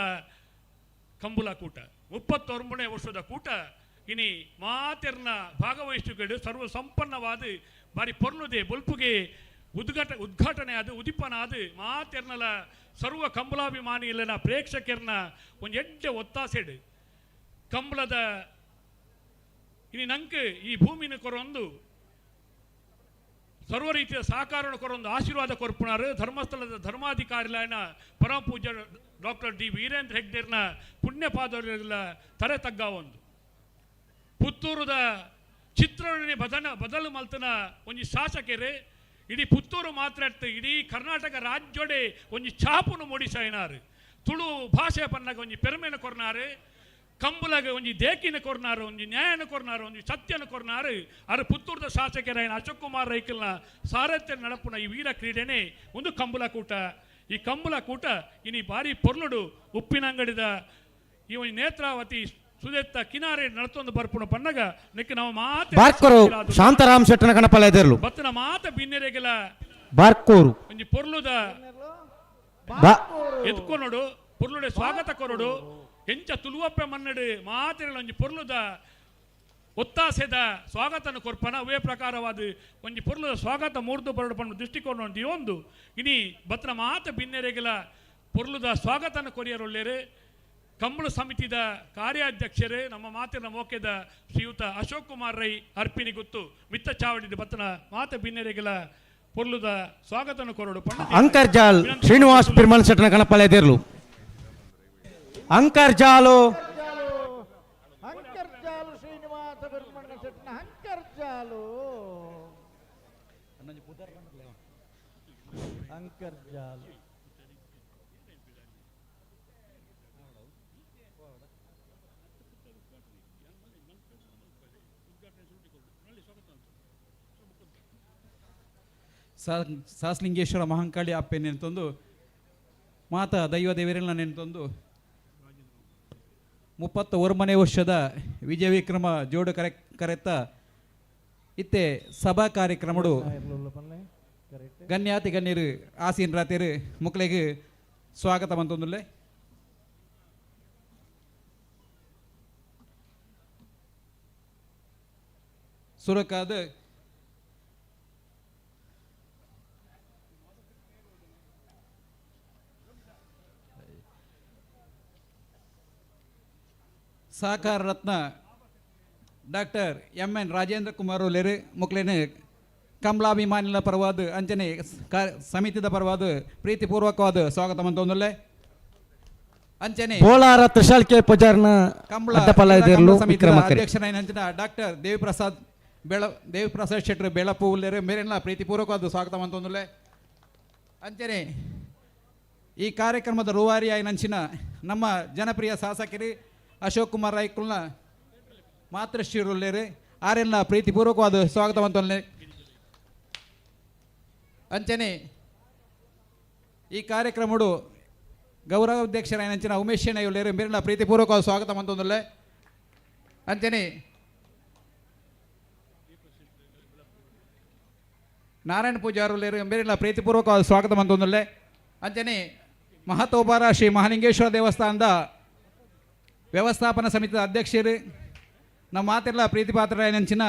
ಕಂಬುಲ ಕೂಟ, 39ನೇ ವರ್ಷದ ಕೂಟ. ಇನಿ ಮಾತೆರ್ನ ಭಾಗವಹಿಸುಗಳು ಸರ್ವ ಸಂಪನ್ನವಾದ ಬಾರಿ ಪೊರ್ಲುದೆ ಬೊಲ್ಪುಗೆ ಉದ್ಘಾಟನೆ ಆದ ಉದಿಪನ ಆದ ಮಾತೆರ್ನಲ ಸರ್ವ ಕಂಬುಲಾಭಿಮಾನಿ ಇಲ್ಲನ ಪ್ರೇಕ್ಷಕರ್ನ ಒಂಜಿ ಎಡ್ಡೆ ಒತ್ತಾಸೆಡು ಕಂಬಳದ ಇನಿ ನಂಗೆ ಈ ಭೂಮಿನ ಕೊರೊಂದು ಸರ್ವ ರೀತಿಯ ಸಹಕಾರ ಕೊರೊಂದು ಆಶೀರ್ವಾದ ಕೊರ್ಪುಣಾರು ಧರ್ಮಸ್ಥಳದ ಧರ್ಮಾಧಿಕಾರಿಲಾಯನ ಪರಮ ಪೂಜ್ಯ ಡಾಕ್ಟರ್ ಡಿ ವೀರೇಂದ್ರ ಹೆಗ್ಡೇರ್ನ ಪುಣ್ಯಪಾದವರೆಲ್ಲ ತರೆ ತಗ್ಗಾವೊಂದು ಪುತ್ತೂರುದ ಚಿತ್ರಣನೆ ಬದಲು ಮಲ್ತನ ಒಂಜಿ ಶಾಸಕರು ಇಡೀ ಪುತ್ತೂರು ಮಾತ್ರ ಇಡೀ ಕರ್ನಾಟಕ ರಾಜ್ಯೋಡೆ ಒಂಜಿ ಛಾಪುನು ಮೂಡಿಸೈನಾರು ತುಳು ಭಾಷೆ ಪನ್ನಾಗ ಒಂಜಿ ಪೆರ್ಮೆನ ಕೊರ್ನಾರು ಕಂಬುಲಗ ಒಂಜಿ ದೇಕಿನ ಕೊರ್ನಾರು ಒಂಜಿ ನ್ಯಾಯನ ಕೊರ್ನಾರು ಒಂಜಿ ಸತ್ಯನ ಕೊರ್ನಾರು ಅರು ಪುತ್ತೂರದ ಶಾಸಕರಾಯನ ಅಶೋಕ್ ಕುಮಾರ್ ರೈಕಲ್ನ ಸಾರಥ್ಯ ನಡಪುನ ಈ ವೀರ ಕ್ರೀಡೆನೆ ಒಂದು ಕಂಬುಲ ಕೂಟ. ಈ ಕಂಬುಲ ಕೂಟ ಇನಿ ಬಾರಿ ಪೊರ್ಲುಡು ಉಪ್ಪಿನಂಗಡಿದ ಈ ಒಂಜಿ ನೇತ್ರಾವತಿ ಸುದೆತ್ತ ಕಿನಾರೆ ನಡತೊಂದು ಬರ್ಪುಣ ಪನ್ನಗ ನೆಕ್ ನಾವು ಮಾತೆ ಬಾರ್ಕೂರು ಶಾಂತಾರಾಮ್ ಶೆಟ್ಟನ ಕಣಪಲ ಎದಿರ್ಲು ಬತ್ತನ ಮಾತ ಬಿನ್ನೆರೆಗೆಲ ಬಾರ್ಕೂರು ಒಂಜಿ ಪೊರ್ಲುದ ಎದ್ಕೊನೋಡು ಪೊರ್ಲುಡೆ ಸ್ವಾಗತ ಕೊರಡು ಎಂಚ ತುಳುವಪ್ಪೆ ಮನ್ನಡು ಮಾತೆರಲ ಒಂಜಿ ಪೊರ್ಲುದ ಒತ್ತಾಸೆದ ಸ್ವಾಗತನ ಕೊರ್ಪನ ಅವೇ ಪ್ರಕಾರವಾದ ಒಂಜಿ ಪೊರ್ಲುದ ಸ್ವಾಗತ ಮೂರ್ದು ಬರಡು ಪಣ್ಣು ದೃಷ್ಟಿಕೋನ ಒಂದು ಇನಿ ಬತ್ತನ ಮಾತ ಬಿನ್ನೆರೆಗೆಲ ಪೊರ್ಲುದ ಸ್ವಾಗತನ ಕೊರಿಯರೊಳ್ಳೇರು ಕಂಬಳ ಸಮಿತಿದ ಕಾರ್ಯಾಧ್ಯಕ್ಷರೇ ನಮ್ಮ ಮಾತಿನ ಮೋಕೆದ ಶ್ರೀಯುತ ಅಶೋಕ್ ಕುಮಾರ್ ರೈ ಅರ್ಪಿಣಿ ಗುತ್ತು ಮಿತ್ತ ಚಾವಡಿದ ಬತ್ತನ ಮಾತ ಬಿನ್ನೆರೆಗೆಲ ಪೊರ್ಲುದ ಸ್ವಾಗತನ ಕೊರಡು ಪಣ್ಣು ಅಂಕರ್ಜಾಲ್ ಶ್ರೀನಿವಾಸ್ ಪಿರ್ಮಲ್ ಶೆಟ್ಟನ ಕಣಪಲ ಎದಿರ್ಲು ಅಂಕರ್ಜಾಲು. ಅಂಕರ್ಜಾಲು ಶ್ರೀನಿವಾಸ ಅಂತರ್ಜಾಲ ಸಾಸ್ಲಿಂಗೇಶ್ವರ ಮಹಾಂಕಾಳಿ ಅಪ್ಪೆ ನೆಂತೊಂದು ಮಾತಾ ದೈವ ದೇವರೆಲ್ಲ ನೆಂತೊಂದು 31ನೇ ವರ್ಷದ ವಿಜಯ ವಿಕ್ರಮ ಜೋಡು ಕರೆ ಕರೆತ್ತ ಇತ್ತೆ ಸಭಾ ಕಾರ್ಯಕ್ರಮಡು ಗಣ್ಯಾತಿ ಗಣ್ಯರು ಆಸೀನ್ ರಾತೇರು ಮುಕ್ಲೆಗ್ ಸ್ವಾಗತ ಮಂತೊಂದುಲ್ಲೆ. ಸುರಕಾದ Sahakara Ratna doctor M N Rajendra Kumar ಉಲ್ಲೇರು ಮುಕ್ಲೇನು ಕಮಲಾಭಿಮಾನಿಲ ಪರವಾದ ಅಂಚನೆ ಸಮಿತಿದ ಪರವಾದ ಪ್ರೀತಿಪೂರ್ವಕವಾದ ಸ್ವಾಗತ ಮಂತೊಂದುಲ್ಲೆ. ಅಂಚನೆ ಬೋಳಾರ ತ್ರಿಶಾಲ್ಕೆ ಪೂಜಾರ್ನ ಕಂಬಳ ಅಡ್ಡಪಲ್ಲ ಇದಿರ್ಲು ಸಮಿತಿದ ಅಧ್ಯಕ್ಷರಾದ ಅಂಚಿನ ಡಾಕ್ಟರ್ ದೇವಿಪ್ರಸಾದ್ ದೇವಿಪ್ರಸಾದ್ ಶೆಟ್ಟರು ಬೆಳಪು ಉಲ್ಲೇರು ಮೇರೆಲ್ಲ ಪ್ರೀತಿಪೂರ್ವಕವಾದ ಸ್ವಾಗತ ಮಂತೊಂದುಲ್ಲೆ. ಅಂಚನೆ ಈ ಕಾರ್ಯಕ್ರಮದ ರೂವಾರಿಯಾಗಿ ನಂಚಿನ ನಮ್ಮ ಜನಪ್ರಿಯ ಶಾಸಕರು ಅಶೋಕ್ ಕುಮಾರ್ ರೈಕುಲ್ನ ಮಾತೃಶ್ರೀರುಲ್ಲೇರು ಆರೆಲ್ಲ ಪ್ರೀತಿಪೂರ್ವಕವಾದ ಸ್ವಾಗತ ಮಂತೊಂದುಲ್ಲೆ. ಅಂಚನೆ ಈ ಕಾರ್ಯಕ್ರಮಡು ಗೌರವಾಧ್ಯಕ್ಷರಾಯನಂಚಿನ ಉಮೇಶ್ ಶೆಣೈ ಉಲ್ಲೇರು ಮೇರೆಲ್ಲ ಪ್ರೀತಿಪೂರ್ವಕವಾದ ಸ್ವಾಗತ ಮಂತೊಂದುಲ್ಲೆ. ಅಂಚನೆ ನಾರಾಯಣ ಪೂಜಾರು ಉಲ್ಲೇರು ಮೇರೆಲ್ಲ ಪ್ರೀತಿಪೂರ್ವಕವಾದ ಸ್ವಾಗತ ಮಂತೊಂದುಲ್ಲೆ. ಅಂಚನೆ ಮಹತೋಬಾರ ಶ್ರೀ ಮಹಾಲಿಂಗೇಶ್ವರ ದೇವಸ್ಥಾನದ ವ್ಯವಸ್ಥಾಪನಾ ಸಮಿತಿಯ ಅಧ್ಯಕ್ಷರು ನಮ್ಮ ಮಾತೆಲ್ಲ ಪ್ರೀತಿಪಾತ್ರರಾಯನಂಚಿನ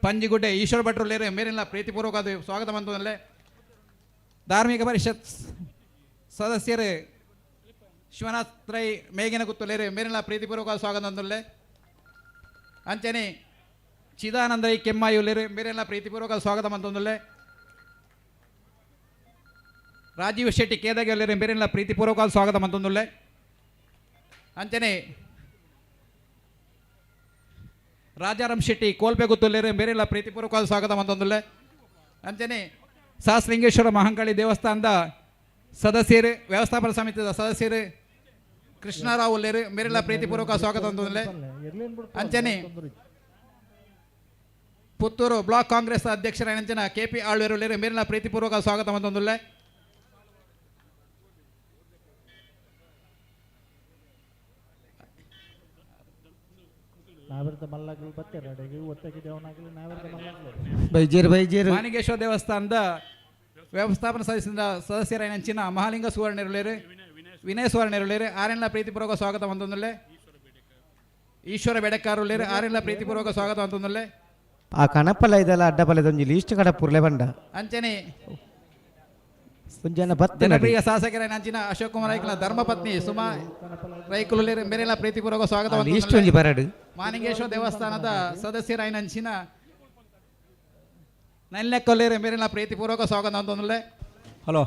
ಪಂಜಿಗುಡ್ಡೆ ಈಶ್ವರ ಭಟ್ರು ಉಲ್ಲೇರು ಮೇರೆಲ್ಲ ಪ್ರೀತಿಪೂರ್ವಕವಾದ ಸ್ವಾಗತ ಮಂತೊಂದುಲ್ಲೆ. ಧಾರ್ಮಿಕ ಪರಿಷತ್ ಸದಸ್ಯರು ಶಿವನಾಥ್ ರೈ ಮೇಗಿನ ಗುತ್ತುಲೇರು ಮೇರೆಲ್ಲ ಪ್ರೀತಿಪೂರ್ವಕ ಸ್ವಾಗತ ಅಂದುಲ್ಲೆ. ಅಂಚನೆ ಚಿದಾನಂದ ರೈ ಕೆಮ್ಮಾಯಿ ಉಲ್ಲೇರು ಮೇರೆಲ್ಲ ಪ್ರೀತಿಪೂರ್ವಕ ಸ್ವಾಗತ ಮಂತೊಂದುಲ್ಲೆ. ರಾಜೀವ್ ಶೆಟ್ಟಿ ಕೇದಾಗಿ ಉಲ್ಲೇರು ಮೇರೆಲ್ಲ ಪ್ರೀತಿಪೂರ್ವಕ ಸ್ವಾಗತ ಮಂತೊಂದುಲ್ಲೆ. ಅಂಚನೆ ರಾಜಾರಾಮ್ ಶೆಟ್ಟಿ ಕೋಲ್ಪೆ ಗುತ್ತುಲ್ಲೇರು ಮೇರೆಲ್ಲ ಪ್ರೀತಿಪೂರ್ವಕ ಸ್ವಾಗತ ಮಂತೊಂದುಲ್ಲೆ. ಅಂಚನೆ ಸಹಸ್ರಲಿಂಗೇಶ್ವರ ಮಹಾಂಕಾಳಿ ದೇವಸ್ಥಾನದ ಸದಸ್ಯರು ವ್ಯವಸ್ಥಾಪನಾ ಸಮಿತಿಯ ಸದಸ್ಯರು ಕೃಷ್ಣರಾವ್ ಉಲ್ಲೇರು ಮೇರೆಲ್ಲ ಪ್ರೀತಿಪೂರ್ವಕ ಸ್ವಾಗತ ಅಂತಂದ್ರೆ. ಅಂಚನೆ ಪುತ್ತೂರು ಬ್ಲಾಕ್ ಕಾಂಗ್ರೆಸ್ ಅಧ್ಯಕ್ಷರ ಕೆ ಪಿ ಆಳ್ವೇರು ಉಲ್ಲೇರು ಮೇರೆಲ್ಲ ಪ್ರೀತಿಪೂರ್ವಕ ಸ್ವಾಗತ ಅಂತಂದುಲ್ಲೆ. ಮಾನಿಗೇಶ್ವರ ದೇವಸ್ಥಾನದ ವ್ಯವಸ್ಥಾಪನಾ ಸದಸ್ಯರ ಸದಸ್ಯರಾಯನಂಚಿನ ಮಹಾಲಿಂಗ ಸುವರ್ಣರುಳ್ಳೇರು ವಿನಯ ಸುವರ್ಣರುಳ್ಳೇರು ಆರೆಲ್ಲ ಪ್ರೀತಿಪೂರ್ವಕ ಸ್ವಾಗತ ಅಂತಂದುಲ್ಲೆ. ಈಶ್ವರ ಬೆಡಕಾರುಳ್ಳೇರು ಆರೆಲ್ಲ ಪ್ರೀತಿಪೂರ್ವಕ ಸ್ವಾಗತ ಅಂತಂದುಲ್ಲೆ. ಆ ಕಣಪಲ್ಲ ಇದೆಲ್ಲ ಅಡ್ಡಪಲ್ಲ ಒಂಜಿ ಲೀಸ್ಟ್ ಕಡ ಪುರ್ಲೆ ಬಂಡ ಅಂಚನೆ ಒಂಜನ ಬತ್ತ ಜನಪ್ರಿಯ ಶಾಸಕರಾಯನಂಚಿನ ಅಶೋಕ್ ಕುಮಾರ್ ರೈಕುಲ ಧರ್ಮಪತ್ನಿ ಸುಮಾ ರೈಕುಲುಳ್ಳೇರು ಮೇರೆಲ್ಲ ಪ್ರೀತಿಪೂರ್ವಕ ಸ್ವಾಗತ ಲೀಸ್ಟ್ ಒಂಜಿ ಬರಡು. ಮಾನಿಂಗೇಶ್ವರ ದೇವಸ್ಥಾನದ ಸದಸ್ಯರಾಯನಂಚಿನ ನಲ್ಲೆಕ್ಕೊಲ್ಲೇರು ಮೇರೆಲ್ಲ ಪ್ರೀತಿಪೂರ್ವಕ ಸ್ವಾಗತ ಅಂತಂದುಲ್ಲೆ. ಹಲೋ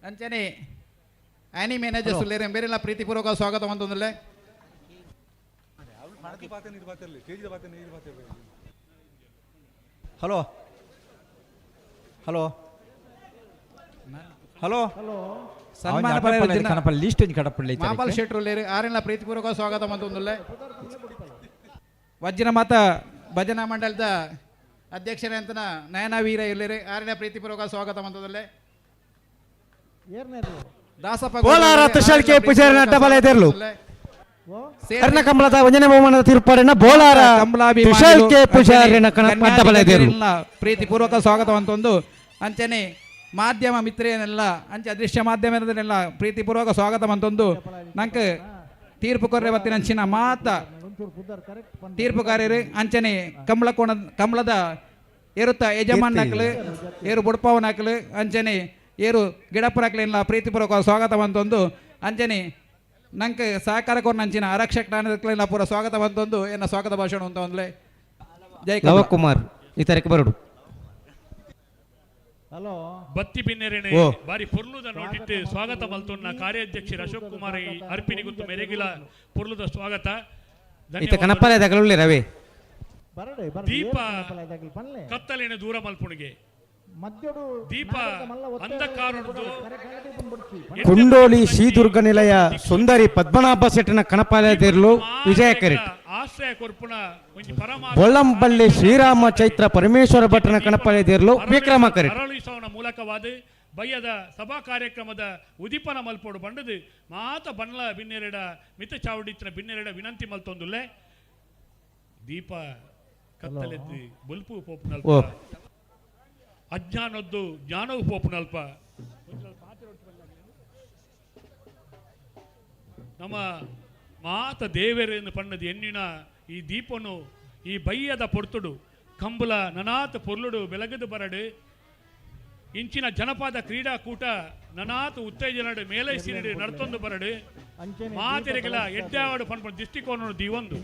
ಅಂಚನೆ ಆನಿ ಮ್ಯಾನೇಜರ್ಸ್ ಉಲ್ಲೇರು ಮೇರೆಲ್ಲ ಪ್ರೀತಿಪೂರ್ವಕ ಸ್ವಾಗತ ಅಂತಂದುಲ್ಲೆ. ಹಲೋ ಹಲೋ ಹಲೋ ಸನ್ಮಾನ ಕಣಪಲ್ಲಿ ಲೀಸ್ಟ್ ಒಂಜಿ ಕಡಪಳ್ಳಿ ಮಾಪಾಲ್ ಶೆಟ್ರು ಉಲ್ಲೇರು ಆರೆಲ್ಲ ಪ್ರೀತಿಪೂರ್ವಕ ಸ್ವಾಗತ ಅಂತಂದುಲ್ಲೆ. ವಜ್ರ ಮಾತಾ ಭಜನಾ ಮಂಡಲದ ಅಧ್ಯಕ್ಷರಂತನ ನಯನ ವೀರ ಇಲ್ಲೇರು ಆರೆಲ್ಲ ಪ್ರೀತಿಪೂರ್ವಕ ಸ್ವಾಗತ ಅಂತಂದುಲ್ಲೆ. ದಾಸಪ್ಪ ಬೋಳಾರ ತ್ರಿಶಾಲ್ಕೆ ಪೂಜಾರಿನ ಅಡ್ಡಬಲ ಇದಿರ್ಲು ಕರ್ಣ ಕಂಬಳದ ಒಂಜನೇ ಬಹುಮಾನದ ತೀರ್ಪಾಡಿನ ಬೋಳಾರ ತ್ರಿಶಾಲ್ಕೆ ಪೂಜಾರಿನ ಅಡ್ಡಬಲ ಇದಿರ್ಲು ಪ್ರೀತಿಪೂರ್ವಕ ಸ್ವಾಗತ ಅಂತಂದು. ಅಂಚನೆ ಮಾಧ್ಯಮ ಮಿತ್ರೇನೆಲ್ಲ ಅಂಚೆ ಅದೃಶ್ಯ ಮಾಧ್ಯಮದನ್ನೆಲ್ಲ ಪ್ರೀತಿಪೂರ್ವಕ ಸ್ವಾಗತ ಅಂತಂದು ನಂಗೆ ತೀರ್ಪು ಕೊರ್ರೆ ಬತ್ತಿನಂಚಿನ ಮಾತ ತೀರ್ಪುಕಾರ್ಯರು ಅಂಚನೆ ಕಮಲ ಕೋಣ ಕಮಲದ ಏರುತ್ತ ಯಜಮಾನಕ್ಲು ಏರು ಬುಡ್ಪಾವನಾಕ್ಲು ಅಂಚನೆ ಏರು ಗಿಡಪ್ಪರಾಕ್ಲೆಲ್ಲ ಪ್ರೀತಿಪೂರ್ವಕ ಸ್ವಾಗತ ಅಂತಂದು. ಅಂಚನೆ ನಂಗೆ ಸಹಕಾರ ಕೊರ್ನಂಚಿನ ಆರಕ್ಷಕ ಠಾಣೆಲ್ಲ ಪೂರ ಸ್ವಾಗತ ಅಂತಂದು ಎನ್ನ ಸ್ವಾಗತ ಭಾಷಣ ಅಂತ ಒಂದ್ಲೆ. ಜೈ ಕಮಲ. ಲವಕುಮಾರ್ ಈ ತಾರೀಕು ಬರಡು. ಹಲೋ ಬತ್ತಿ ಬಿನ್ನೆರೆನೆ ಬಾರಿ ಪೊರ್ಲುದ ನೋಟಿಟ್ಟು ಸ್ವಾಗತ ಮಲ್ತೊನ್ನ ಕಾರ್ಯಾಧ್ಯಕ್ಷರು ಅಶೋಕ್ ಕುಮಾರ್ ಅರ್ಪಿಣಿ ಗುತ್ತು ಮೆರೆಗಿಲ ಪೊರ್ಲುದ ಸ್ವಾಗತ. ಇತ್ತ ಕಣಪಲ್ಲ ದಗಲುಳ್ಳಿ ರವಿ. ದೀಪ ಕತ್ತಲೆನ ದೂರ ಮಲ್ಪುಣಿಗೆ ದೀಪ ಅಂಧಕಾರದ್ದು. ಕುಂಡೋಲಿ ಶ್ರೀದುರ್ಗ ನಿಲಯ ಸುಂದರಿ ಪದ್ಮನಾಭ ಶೆಟ್ಟನ ಕಣಪಾಲಯದಿರಲು ವಿಜಯ ಕರೆಟ್. ಆಶ್ರಯ ಕೊರ್ಪುಣ ಒಂಜಿ ಪರಮ ಬೊಳ್ಳಂಬಳ್ಳಿ ಶ್ರೀರಾಮ ಚೈತ್ರ ಪರಮೇಶ್ವರ ಭಟ್ಟನ ಕಣಪಾಲಯದಿರಲು ವಿಕ್ರಮ ಕರೆಟ್. ಅರಳಿಸೋಣ ಮೂಲಕವಾದ ಬಯ್ಯದ ಸಭಾ ಕಾರ್ಯಕ್ರಮದ ಉದಿಪನ ಮಲ್ಪೋಡು ಬಂಡದು ಮಾತ ಬಣ್ಣ ಬಿನ್ನೆರಡ ಮಿತ ಚಾವಡಿತ್ತಿನ ಬಿನ್ನೆರಡ ವಿನಂತಿ ಮಲ್ತೊಂದುಲ್ಲೆ. ದೀಪ ಕತ್ತಲೆದ್ದು ಬೊಲ್ಪು ಪೋಪುನಲ್ಪ, ಅಜ್ಞಾನದ್ದು ಜ್ಞಾನವು ಪೋಪುನಲ್ಪ. ನಮ್ಮ ಮಾತ ದೇವರೆಂದು ಪಣ್ಣದು ಎಣ್ಣಿನ ಈ ದೀಪನು ಈ ಬಯ್ಯದ ಪೊರ್ತುಡು ಕಂಬುಲ ನನಾತ್ ಪೊರ್ಲುಡು ಬೆಲಗದು ಬರಡು. ಇಂಚಿನ ಜನಪದ ಕ್ರೀಡಾಕೂಟ ನನಾತ್ ಉತ್ತೇಜನಡು ಮೇಲೆ ಸಿರಿಡು ನಡ್ತೊಂದು ಬರಡು. ಮಾತೆರೆಗಳ ಎಡ್ಡಾವಡು ಪನ್ಪುನ ದೃಷ್ಟಿಕೋನ ದೀವೊಂದು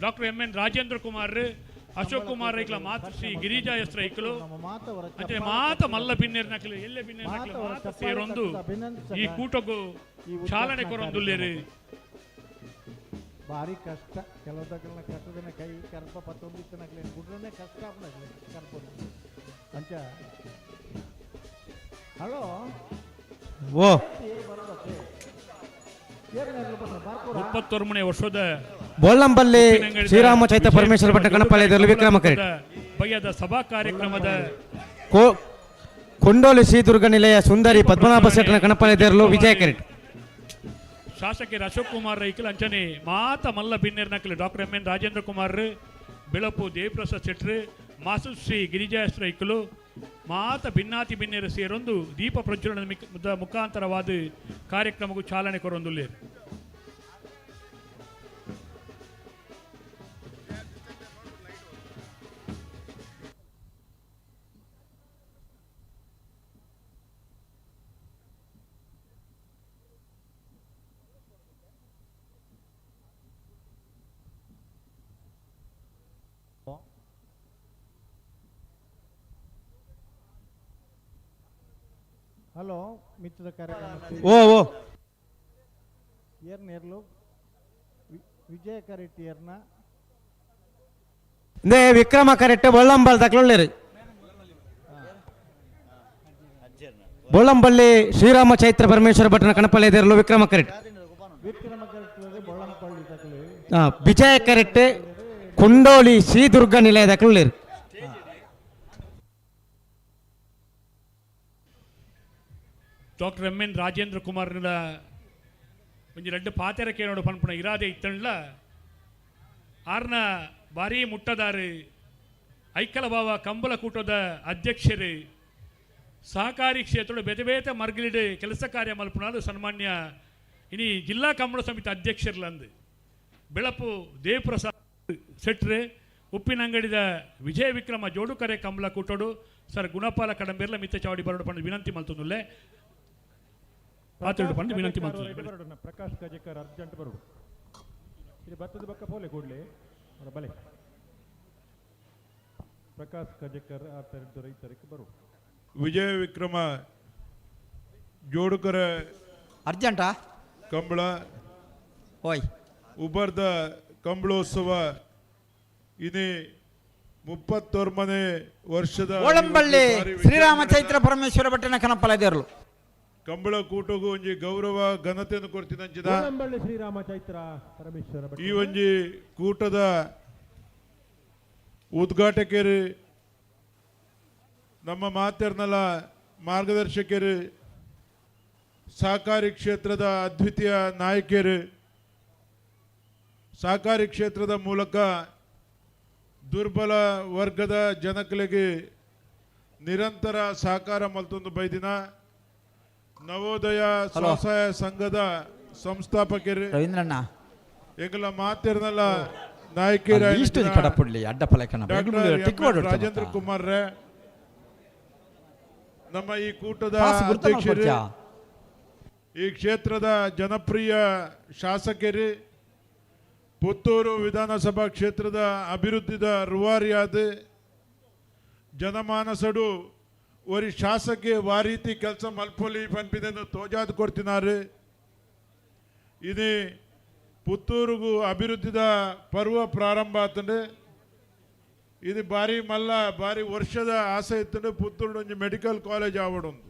doctor M N Rajendra Kumar, Ashok Kumar ರೈಕ್ಲ, ಮಾತೃಶ್ರೀ ಗಿರಿಜಾ ಎಸ್ ರೈಕ್ಲು, ಅಂಚನೆ ಮಾತ ಮಲ್ಲ ಬಿನ್ನೇರ್ ನಕಲು ಎಲ್ಲೆ ಬಿನ್ನೇರ್ ನಕಲು ಮಾತ ಸೇರೊಂದು ಈ ಕೂಟಕ್ಕೂ ಚಾಲನೆ ಕೊರೊಂದುಲ್ಲೇರು. ಭಾರಿ ಕಷ್ಟ ಕೆಲವದಗಳನ್ನ ಕಟ್ಟದನ್ನ ಕೈ ಕರ್ಪ ಪತ್ತೊಂದಿತ್ತನಾಗ್ಲಿ ಗುಡ್ರನ್ನೇ ಕಷ್ಟ ಆಪನಾಗ್ಲಿ ಕರ್ಪ ಅಂಚ. ಹಲೋ ಓ 31ನೇ ವರ್ಷದ ಬೊಳ್ಳಂಬಳ್ಳಿ ಶ್ರೀರಾಮ ಚೈತ್ರ ಪರಮೇಶ್ವರ ಭಟ್ಟ ಕಣಪಾಲಯದಲ್ಲಿ ವಿಕ್ರಮ ಕರೆಟ್. ಬಯ್ಯದ ಸಭಾ ಕಾರ್ಯಕ್ರಮದ ಕೊಂಡೋಲಿ ಶ್ರೀದುರ್ಗ ನಿಲಯ ಸುಂದರಿ ಪದ್ಮನಾಭ ಶೆಟ್ಟನ ಕಣಪಾಲಯದಿರಲು ವಿಜಯ ಕರೆಟ್. ಶಾಸಕರು ಅಶೋಕ್ ಕುಮಾರ್ ರೈಕಲ್, ಅಂಚನೆ ಮಾತ ಮಲ್ಲ ಬಿನ್ನೇರ್ ನಕಲು doctor M N Rajendra Kumar, Belapu Devaprasad Shettar, Masushri Girija S ರೈಕಲು ಮಾತ ಭಿನ್ನಾತಿ ಬಿನ್ನೇರು ಸೇರೊಂದು ದೀಪ ಪ್ರಜ್ವಲನದ ಮುಖಾಂತರವಾದ ಕಾರ್ಯಕ್ರಮಕ್ಕೂ ಚಾಲನೆ ಕೊರೊಂದುಲ್ಲೇರು. ಹಲೋ ಮಿತ್ತದ ಕಾರ್ಯಕ್ರಮ ಓ ಓ ಏರ್ನೇರ್ಲು ವಿಜಯ ಕರೆಟ್ ಏರ್ನ ನೇ ವಿಕ್ರಮ ಕರೆಟ್ ಬೊಳ್ಳಂಬಲ್ ದಕ್ಲೊಳ್ಳೇರು. ಬೊಳ್ಳಂಬಳ್ಳಿ ಶ್ರೀರಾಮ ಚೈತ್ರ ಪರಮೇಶ್ವರ ಭಟ್ಟನ ಕಣಪಾಲಯದಿರಲು ವಿಕ್ರಮ ಕರೆಟ್. ವಿಕ್ರಮ ಕರೆಟ್ ಬೊಳ್ಳಂಪಳ್ಳಿ ತಕಲಿ. ವಿಜಯ ಕರೆಟ್ ಕುಂಡೋಲಿ ಶ್ರೀದುರ್ಗ ನಿಲಯದ ದಕ್ಲೊಳ್ಳೇರು. ಡಾಕ್ಟರ್ ಎಂ ಎನ್ ರಾಜೇಂದ್ರ ಕುಮಾರ್ನ ಒಂಜಿ ರಡ್ಡು ಪಾತೆರ ಕೇಳೋಡು ಪನ್ಪುನ ಇರಾದೆ ಇತ್ತಂಡ್ಲ ಆರ್ನ ಭಾರೀ ಮುಟ್ಟದಾರು ಐಕಲ ಬಾವ ಕಂಬಳ ಕೂಟದ ಅಧ್ಯಕ್ಷರು ಸಹಕಾರಿ ಕ್ಷೇತ್ರದ ಬೇತೆ ಬೇತೆ ಮರ್ಗಲಿಡು ಕೆಲಸ ಕಾರ್ಯ ಮಲ್ಪುನಾರು ಸನ್ಮಾನ್ಯ ಇನಿ ಜಿಲ್ಲಾ ಕಂಬಳ ಸಮಿತಿ ಅಧ್ಯಕ್ಷರ್ಲಂದು ಬೆಳಪು ದೇವಪ್ರಸಾದ್ ಶೆಟ್ರು, ಉಪ್ಪಿನಂಗಡಿದ ವಿಜಯ ವಿಕ್ರಮ ಜೋಡುಕರೆ ಕಂಬಳ ಕೂಟೋಡು ಸರ್ ಗುಣಪಾಲ ಕಡಂಬೇರ್ಲ ಮಿತ್ತ ಚಾವಡಿ ಬರೋಡು ಪಂಡು ವಿನಂತಿ ಮಲ್ತೊಂದುಲ್ಲೆ. ಪಾತ್ರೆಡು ಪಂಡು ವಿನಂತಿ ಮಲ್ತೊಂದುಲ್ಲೆ. ಪ್ರಕಾಶ್ ಗಜೇಕರ್ ಅರ್ಜೆಂಟ್ ಬರೋಡು ಇದು ಭತ್ತದ ಬಕ್ಕ ಪೋಲೆ ಕೂಡಲೇ ಬಲೆ ಪ್ರಕಾಶ್ ಗಜೇಕರ್ ಆ ತರದ್ದು ರೈತರಿಗೆ ಬರು. ವಿಜಯ ವಿಕ್ರಮ ಜೋಡುಕರ ಅರ್ಜೆಂಟಾ ಕಂಬಳ ಓಯ್ ಉಬರ್ದ ಕಂಬಳೋತ್ಸವ ಇನಿ 39ನೇ ವರ್ಷದ ಓಳಂಬಳ್ಳಿ ಶ್ರೀರಾಮ ಚೈತ್ರ ಪರಮೇಶ್ವರ ಭಟ್ಟನ ಕಣಪಾಲಯದಿರಲು ಕಂಬಳ ಕೂಟಗೂ ಒಂಜಿ ಗೌರವ ಘನತೆಯನ್ನು ಕೊಡ್ತಿನಂಚಿದ ಬೊಳ್ಳಂಬಳ್ಳಿ ಶ್ರೀರಾಮ ಚೈತ್ರ ಪರಮೇಶ್ವರ ಭಟ್. ಈ ಒಂಜಿ ಕೂಟದ ಉದ್ಘಾಟಕರು ನಮ್ಮ ಮಾತೆರ್ನಲ ಮಾರ್ಗದರ್ಶಕರು ಸಹಕಾರಿ ಕ್ಷೇತ್ರದ ಅದ್ವಿತೀಯ ನಾಯಕರು ಸಹಕಾರಿ ಕ್ಷೇತ್ರದ ಮೂಲಕ ದುರ್ಬಲ ವರ್ಗದ ಜನಗಳಿಗೆ ನಿರಂತರ ಸಹಕಾರ ಮಲ್ತೊಂದು ಬೈದಿನ ನವೋದಯ ಸ್ವಸಹಾಯ ಸಂಘದ ಸಂಸ್ಥಾಪಕರು ರವೀಂದ್ರಣ್ಣ ಎಂಗಲ ಮಾತೆರ್ನಲ ನಾಯಕರ ಇಷ್ಟು ಕಡಪುಡ್ಲಿ ಅಡ್ಡ ಫಲಕನ ರಾಜೇಂದ್ರ ಕುಮಾರ್ ರೇ ನಮ್ಮ ಈ ಕೂಟದ ಅಧ್ಯಕ್ಷರು ಈ ಕ್ಷೇತ್ರದ ಜನಪ್ರಿಯ ಶಾಸಕರು ಪುತ್ತೂರು ವಿಧಾನಸಭಾ ಕ್ಷೇತ್ರದ ಅಭಿವೃದ್ಧಿದ ರೂವಾರಿಯಾದ ಜನಮಾನಸಡು ಒರಿ ಶಾಸಕಿ ವಾರೀತಿ ಕೆಲಸ ಮಲ್ಪೊಲಿ ಪನ್ಪಿದನ್ನು ತೋಜಾದ್ ಕೊಡ್ತಿನಾರು. ಇದು ಪುತ್ತೂರುಗು ಅಭಿವೃದ್ಧಿದ ಪರ್ವ ಪ್ರಾರಂಭ ಆತಂಡು. ಇದು ಬಾರಿ ಮಲ್ಲ ಬಾರಿ ವರ್ಷದ ಆಸೆ ಇತ್ತು ಪುತ್ತೂರು ಒಂಜಿ ಮೆಡಿಕಲ್ ಕಾಲೇಜ್ ಆವಡೊಂದು.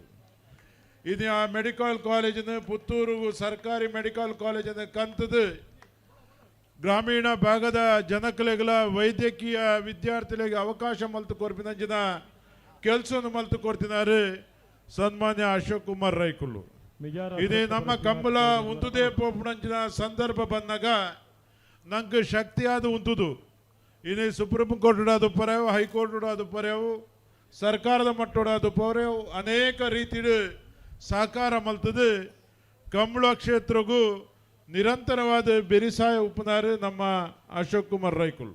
ಇದು ಆ ಮೆಡಿಕಲ್ ಕಾಲೇಜಿನ ಪುತ್ತೂರು ಸರ್ಕಾರಿ ಮೆಡಿಕಲ್ ಕಾಲೇಜಿನ ಕಂತದು ಗ್ರಾಮೀಣ ಭಾಗದ ಜನಕಲೆಗಳ ವೈದ್ಯಕೀಯ ವಿದ್ಯಾರ್ಥಿಗಳಿಗೆ ಅವಕಾಶ ಮಲ್ತು ಕೊರ್ಪಿನಂಚಿನ ಕೆಲಸವನ್ನು ಮಲ್ತು ಕೊಡ್ತಿದ್ದಾರೆ ಸನ್ಮಾನ್ಯ ಅಶೋಕ್ ಕುಮಾರ್ ರೈಕುಲು. ಇದು ನಮ್ಮ ಕಂಬಳ ಉಂತುದೇ ಪೋಪುನಂಚಿನ ಸಂದರ್ಭ ಬಂದಾಗ ನಂಗೆ ಶಕ್ತಿಯಾದ ಉಂತುದು. ಇದು ಸುಪ್ರೀಂ ಕೋರ್ಟ್ ಅದು ಪರ್ಯಾವು, ಹೈಕೋರ್ಟ್ ಅದು ಪರ್ಯಾವು, ಸರ್ಕಾರದ ಮಟ್ಟದ ಅದು ಪರ್ಯಾವು, ಅನೇಕ ರೀತಿಯ ಸಹಕಾರ ಮಲ್ತದೆ. ಕಂಬಳ ಕ್ಷೇತ್ರಗೂ ನಿರಂತರವಾದ ಬೆರಿಸಾಯ ಉಪನಾರು ನಮ್ಮ ಅಶೋಕ್ ಕುಮಾರ್ ರೈಕುಲ್.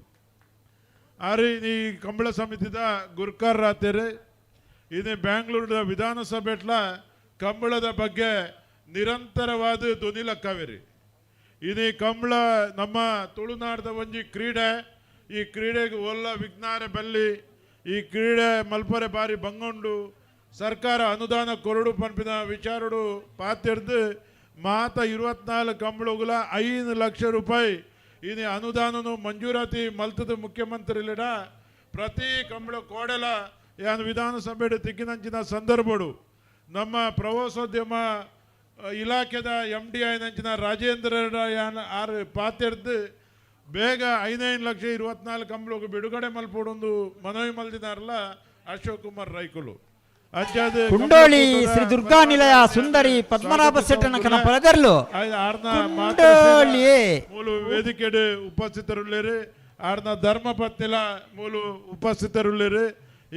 ಆರೆ ಈ ಕಂಬಳ ಸಮಿತಿದ ಗುರ್ಕಾರರಾತೇರೆ. ಇದು ಬ್ಯಾಂಗ್ಳೂರದ ವಿಧಾನಸಭೆಟ್ಲ ಕಂಬಳದ ಬಗ್ಗೆ ನಿರಂತರವಾದ ಧ್ವನಿ ಲಕ್ಕಾವೇರಿ. ಇದು ಕಂಬಳ ನಮ್ಮ ತುಳುನಾಡದ ಒಂಜಿ ಕ್ರೀಡೆ. ಈ ಕ್ರೀಡೆಗೆ ಒಲ್ಲ ವಿಜ್ಞಾನ ಬಲ್ಲಿ, ಈ ಕ್ರೀಡೆ ಮಲ್ಪರೆ ಬಾರಿ ಬಂಗೊಂಡು ಸರ್ಕಾರ ಅನುದಾನ ಕೊರಡು ಪನ್ಪಿನ ವಿಚಾರಡು ಪಾತಿರ್ದು ಮಾತ 24 ಕಂಬಳುಗಳ 5 ಲಕ್ಷ ರೂಪಾಯಿ ಇನ್ನು ಅನುದಾನನು ಮಂಜೂರಾತಿ ಮಲ್ತದ ಮುಖ್ಯಮಂತ್ರಿಲಿಡ ಪ್ರತಿ ಕಂಬಳ ಕೋಡಲ ಯಾನು ವಿಧಾನಸಭೆ ತಿಕ್ಕಿನಂಚಿನ ಸಂದರ್ಭಡು ನಮ್ಮ ಪ್ರವಾಸೋದ್ಯಮ ಇಲಾಖೆದ ಎಂ ಡಿ ಆಯ್ನಂಚಿನ ರಾಜೇಂದ್ರ ಯಾನ್ ಆರು ಪಾತಿರ್ದು ಬೇಗ 5 ಲಕ್ಷ 24 ಕಂಬಳಿಗೆ ಬಿಡುಗಡೆ ಮಲ್ಪಡೊಂದು ಮನವಿ ಮಲ್ದಿನಾರಲ್ಲ ಅಶೋಕ್ ಕುಮಾರ್ ರೈಕುಲು. ಕುಂಡೋಳಿ ಶ್ರೀ ದುರ್ಗಾ ನಿಲಯ ಸುಂದರಿ ಪದ್ಮನಾಭ ಶೆಟ್ಟನ ಕನ ಪರದರ್ಲು ಕುಂಡೋಳಿ ಮೂಲು ವೇದಿಕೆಡು ಉಪಸ್ಥಿತರುಳ್ಳೇರು, ಆರ್ನ ಧರ್ಮಪತ್ನಿಲ ಮೂಲು ಉಪಸ್ಥಿತರುಳ್ಳೇರು.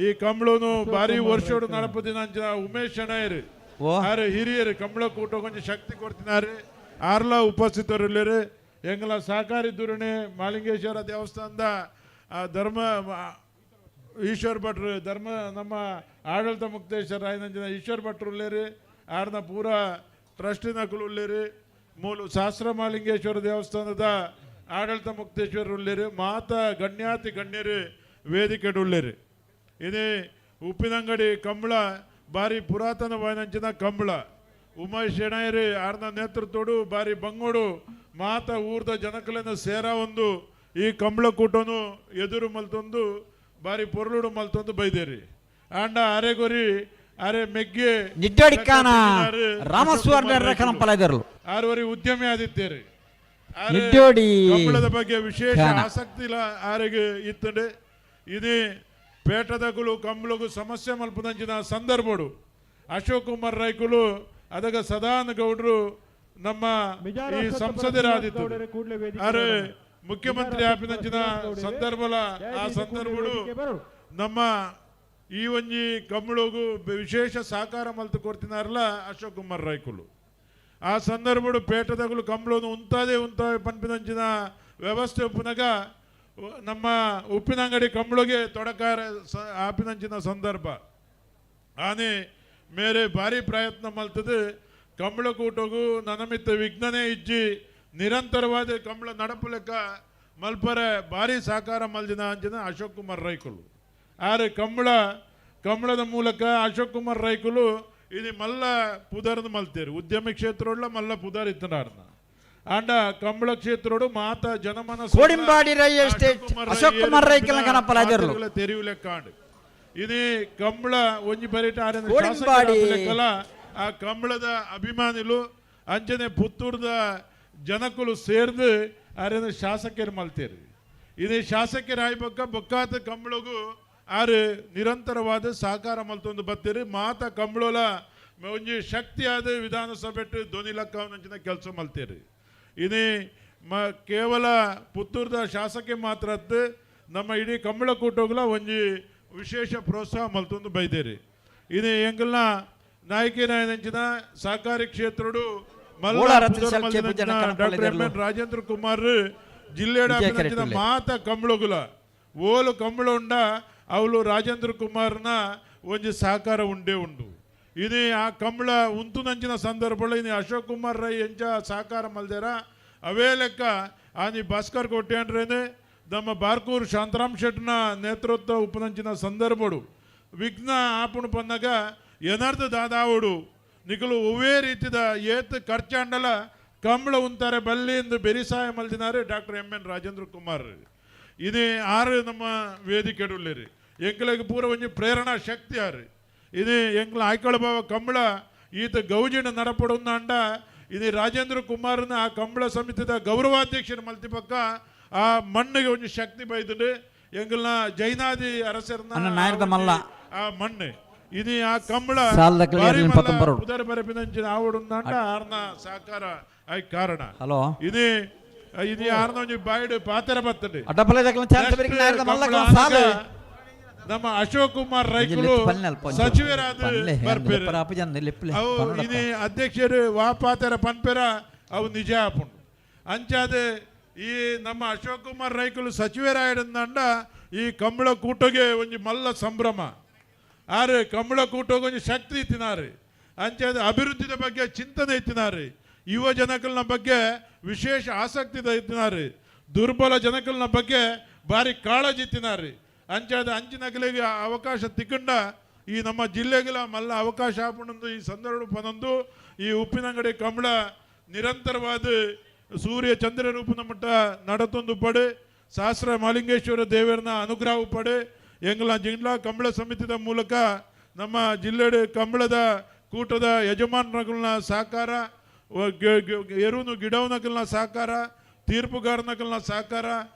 ಈ ಕಂಬಳನು ಭಾರಿ ವರ್ಷೋಡು ನಡಪದಿನ ಉಮೇಶ್ ಶೆಣೈರು ಆರು ಹಿರಿಯರು ಕಂಬಳ ಕೂಟ ಕೊಂಚ ಶಕ್ತಿ ಕೊಡ್ತಿನಾರು, ಆರ್ಲ ಉಪಸ್ಥಿತರುಳ್ಳೇರು. ಎಂಗಲ ಸಹಕಾರಿ ಧೋರಣೆ ಮಾಲಿಂಗೇಶ್ವರ ದೇವಸ್ಥಾನದ ಧರ್ಮ ಈಶ್ವರ್ ಭಟ್ರು ಧರ್ಮ ನಮ್ಮ ಆಡಳಿತ ಮುಕ್ತೇಶ್ವರ ರಾಯನಂಜನ ಈಶ್ವರ್ ಭಟ್ರು ಉಳ್ಳೇರಿ, ಆರ್ನ ಪೂರ ಟ್ರಸ್ಟಿನಕುಲು ಉಳ್ಳೇರಿ, ಮೂಲು ಸಹಸ್ರ ಮಾಲಿಂಗೇಶ್ವರ ದೇವಸ್ಥಾನದ ಆಡಳಿತ ಮುಕ್ತೇಶ್ವರ ಉಳ್ಳೇರಿ, ಮಾತ ಗಣ್ಯಾತಿ ಗಣ್ಯರು ವೇದಿಕೆ ಉಳ್ಳೇರಿ. ಇದೇ ಉಪ್ಪಿನಂಗಡಿ ಕಂಬಳ ಬಾರಿ ಪುರಾತನ ವಾಯನಂಚಿನ ಕಂಬಳ. ಉಮೇಶ್ ಶೆಣೈರಿ ಆರ್ನ ನೇತೃತ್ವಡು ಬಾರಿ ಬಂಗೋಡು ಮಾತ ಊರ್ದ ಜನಕಲನ್ನು ಸೇರ ಒಂದು ಈ ಕಂಬಳ ಕೂಟನು ಎದುರು ಮಲ್ತೊಂದು ಬಾರಿ ಪೊರುಳುಡು ಮಲ್ತೊಂದು ಬೈದೇರಿ. ಆಂಡ ಅರೆಗೊರಿ ಅರೆ ಮೆಗ್ಗೆ ನಿಡ್ಡೋಡಿಕ್ಕಾನ ರಾಮಸ್ವಾಮಿ ಕನಪಲದರ್ಲು ಆರುವರಿ ಉದ್ಯಮಿ ಆದಿತ್ತೇರಿ. ನಿಡ್ಡೋಡಿ ಕಂಬಳದ ಬಗ್ಗೆ ವಿಶೇಷ ಆಸಕ್ತಿ ಇಲ್ಲ ಆರೆಗೆ ಇತ್ತಂಡೆ. ಇದೇ ಪೇಟದಗುಲು ಕಂಬಳಗು ಸಮಸ್ಯೆ ಮಲ್ಪದಂಚಿನ ಸಂದರ್ಭಡು ಅಶೋಕ್ ಕುಮಾರ್ ರೈಕುಲು ಅದಗ ಸದಾನಂದ ಗೌಡ್ರು ನಮ್ಮ ಈ ಸಂಸದರಾದಿತ್ತು ಅರೆ ಮುಖ್ಯಮಂತ್ರಿ ಆಪಿನಂಚಿನ ಸಂದರ್ಭಲ ಆ ಸಂದರ್ಭಡು ನಮ್ಮ ಈ ಒಂಜಿ ಕಂಬಳಗು ವಿಶೇಷ ಸಹಕಾರ ಮಲ್ತು ಕೊಡ್ತಿನಾರಲ್ಲ ಅಶೋಕ್ ಕುಮಾರ್ ರೈಕುಲು. ಆ ಸಂದರ್ಭಡು ಪೇಟದಗುಲು ಕಂಬಳನು ಉಂತಾದೆ ಉಂತಾವೆ ಪನ್ಪಿನಂಚಿನ ವ್ಯವಸ್ಥೆ ಉಪ್ಪುನಗ ನಮ್ಮ ಉಪ್ಪಿನಂಗಡಿ ಕಂಬಳಿಗೆ ತೊಡಕಾರ ಆಪಿನಂಚಿನ ಸಂದರ್ಭ ಆನೆ ಮೇರೆ ಭಾರಿ ಪ್ರಯತ್ನ ಮಲ್ತದೆ. ಕಂಬಳ ಕೂಟಗೂ ನನಮಿತ್ತ ವಿಘ್ನನೇ ಇಜ್ಜಿ ನಿರಂತರವಾದ ಕಂಬಳ ನಡಪು ಲೆಕ್ಕ ಮಲ್ಪರೆ ಭಾರಿ ಸಹಕಾರ ಮಲ್ದಿನ ಅಂಚಿನ ಅಶೋಕ್ ಕುಮಾರ್ ರೈಕುಲು. ಆರೆ ಕಂಬಳದ ಮೂಲಕ ಅಶೋಕ್ ಕುಮಾರ್ ರೈಕುಲು ಇದು ಮಲ್ಲ ಪುದರ್ನ ಮಲ್ತೇರು ಉದ್ಯಮ ಕ್ಷೇತ್ರ ಮಲ್ಲ ಪುದರ್ ಇತ್ತನಾರ್ನ ಆಂಡ ಕಂಬಳ ಕ್ಷೇತ್ರೋಡು ಮಾತ ಜನಮನ ಕೋಡಿಂಬಾಡಿ ರೈ ಎಸ್ಟೇಟ್ ಅಶೋಕ್ ಕುಮಾರ್ ರೈಕುಲ ಕನಪಲಾದರ್ಲು ತೆರಿವು ಲೆಕ್ಕಾಂಡು. ಇದೇ ಕಂಬಳ ಒಂಜಿ ಬರಿಟ ಆರೆನ ಕೋಡಿಂಬಾಡಿ ಲೆಕ್ಕಲ ಆ ಕಂಬಳದ ಅಭಿಮಾನಿಲು ಅಂಚನೆ ಪುತ್ತೂರ್ದ ಜನಕುಲು ಸೇರ್ದು ಆರೆನ ಶಾಸಕರು ಮಲ್ತೇರು. ಇದೇ ಶಾಸಕರ ಆಯ್ಬೊಕ್ಕ ಬೊಕ್ಕಾತ ಕಂಬಳಗು ಆರು ನಿರಂತರವಾದ ಸಹಕಾರ ಮಲ್ತೊಂದು ಬತ್ತೀರಿ. ಮಾತ ಕಂಬಳೋಲ ಒಂಜಿ ಶಕ್ತಿಯಾದ ವಿಧಾನಸಭೆ ಧ್ವನಿ ಲಕ್ಕವನಂಚಿನ ಕೆಲಸ ಮಲ್ತೇರಿ. ಇದೇ ಕೇವಲ ಪುತ್ತೂರ್ದ ಶಾಸಕೆ ಮಾತ್ರ ನಮ್ಮ ಇಡೀ ಕಂಬಳ ಕೂಟೋಗ್ಲ ಒಂಜಿ ವಿಶೇಷ ಪ್ರೋತ್ಸಾಹ ಮಲ್ತೊಂದು ಬೈದೇರಿ. ಇದೇ ಎಂಗಲ್ನ ನಾಯಕಿ ನಾಯನಂಚಿನ ಸಹಕಾರಿ ಕ್ಷೇತ್ರಡು ಡಾಕ್ಟರ್ ಎಂ ಎನ್ ರಾಜೇಂದ್ರ ಕುಮಾರ್ ಜಿಲ್ಲೆಡ ಮಾತ ಕಂಬಳಗುಲ ಓಲು ಕಂಬಳ ಉಂಡ ಅವಳು ರಾಜೇಂದ್ರ ಕುಮಾರ್ನ ಒಂಜಿ ಸಹಕಾರ ಉಂಡೇ ಉಂಡು. ಇದೇ ಆ ಕಂಬಳ ಉಂತುನಂಚಿನ ಸಂದರ್ಭಗಳು ಇನ್ನು ಅಶೋಕ್ ಕುಮಾರ್ ರೈ ಎಂಚ ಸಹಕಾರ ಮಲ್ದೇರ ಅವೇ ಲೆಕ್ಕ ಆನಿ ಭಾಸ್ಕರ್ ಕೋಟ್ಯಾಂಡ್ರೇನೆ ನಮ್ಮ ಬಾರ್ಕೂರ್ ಶಾಂತರಾಮ್ ಶೆಟ್ನ ನೇತೃತ್ವ ಉಪನಂಚಿನ ಸಂದರ್ಭಡು ವಿಘ್ನ ಆಪುಣು ಪನ್ನಗ ಎನರ್ದು ದಾದಾವುಡು ನಿಕಲು ಒವ್ವೇ ರೀತಿದ ಏತ್ ಖರ್ಚಾಂಡಲ ಕಂಬಳ ಉಂತಾರೆ ಬಲ್ಲಿ ಎಂದು ಬೆರಿಸಾಯ ಮಲ್ದಿನಾರೆ doctor M N Rajendra Kumar. ಇದು ಆರು ನಮ್ಮ ವೇದಿಕೆಡುಳ್ಳೇರಿ ಎಂಕ್ಲೆಗ್ ಪೂರ ಒಂಜಿ ಪ್ರೇರಣಾ ಶಕ್ತಿ ಆರು. ಇದು ಎಂಕ್ಲ ಆಯ್ಕೊಳ ಬಾವ ಕಂಬಳ ಈತ ಗೌಜಿನ ನಡಪಡುಂದಾಂಡ ಇದು ರಾಜೇಂದ್ರ ಕುಮಾರ್ನ ಆ ಕಂಬಳ ಸಮಿತಿದ ಗೌರವಾಧ್ಯಕ್ಷರ ಮಲ್ತಿಪಕ್ಕ ಆ ಮಣ್ಣಿಗೆ ಒಂಜಿ ಶಕ್ತಿ ಬೈದುಂಡು. ಎಂಕಲ್ನ ಜೈನಾದಿ ಅರಸರ್ನ ಆ ಮಣ್ಣು ಇದು ಆ ಕಂಬಳ ಉದರ ಬರಪಿನಂಚಿನ ಆವಡುಂದಾಂಡ ಆರ್ನ ಸಹಕಾರ I ಕಾರಣ. ಹಲೋ ಇದು ಇದು ಆರ್ನ ಒಂಜಿ ಬಾಯ್ಡು ಪಾತೆರ ಬತ್ತಂಡು. ನಮ್ಮ ಅಶೋಕ್ ಕುಮಾರ್ ರೈಕುಲು ಸಚಿವರಾದ ಬರ್ಪೇರು ಅವು ಇನಿ ಅಧ್ಯಕ್ಷರು ವಾ ಪಾತೆರ ಪನ್ಪೆರ ಅವು ನಿಜ ಆಪುಂಡು. ಅಂಚಾದ ಈ ನಮ್ಮ ಅಶೋಕ್ ಕುಮಾರ್ ರೈಕುಲು ಸಚಿವರಾಯಂಡ ಈ ಕಂಬಳ ಕೂಟಗೆ ಒಂಜಿ ಮಲ್ಲ ಸಂಭ್ರಮ ಆರು ಕಂಬಳ ಕೂಟಗೆ ಒಂಜಿ ಶಕ್ತಿ ಇತ್ತಿನಾರು. ಅಂಚಾದ ಅಭಿವೃದ್ಧಿದ ಬಗ್ಗೆ ಚಿಂತನೆ ಇತ್ತಿನಾರು, ಯುವ ಜನಕಲ್ನ ಬಗ್ಗೆ ವಿಶೇಷ ಆಸಕ್ತಿ ಇತ್ತಿನಾರು, ದುರ್ಬಲ ಜನಕಲ್ನ ಬಗ್ಗೆ ಭಾರಿ ಕಾಳಜಿ ಇತ್ತಿನಾರು. ಅಂಚಾದ ಅಂಚಿನಕಲಿಗೆ ಅವಕಾಶ ತಿಕ್ಕಂಡ ಈ ನಮ್ಮ ಜಿಲ್ಲೆಗಳ ಮಲ್ಲ ಅವಕಾಶ ಆಪುಂಡು. ಈ ಸಂದರ್ಭ ಪನೊಂದು ಈ ಉಪ್ಪಿನಂಗಡಿ ಕಂಬಳ ನಿರಂತರವಾದ ಸೂರ್ಯ ಚಂದ್ರ ರೂಪದ ಮಟ್ಟ ನಡತೊಂದು ಪಡೆ ಸಹಸ್ರ ಮಾಲಿಂಗೇಶ್ವರ ದೇವರನ್ನ ಅನುಗ್ರಹ ಪಡೆ ಎಂಗ್ಲ ಜಿಲ್ಲಾ ಕಂಬಳ ಸಮಿತಿದ ಮೂಲಕ ನಮ್ಮ ಜಿಲ್ಲೆಡು ಕಂಬಳದ ಕೂಟದ ಯಜಮಾನರುಗಳನ್ನ ಸಹಕಾರ, ಎರುನು ಗಿಡವನಗಳನ್ನ ಸಹಕಾರ, ತೀರ್ಪುಗಾರನಗಳನ್ನ ಸಹಕಾರ,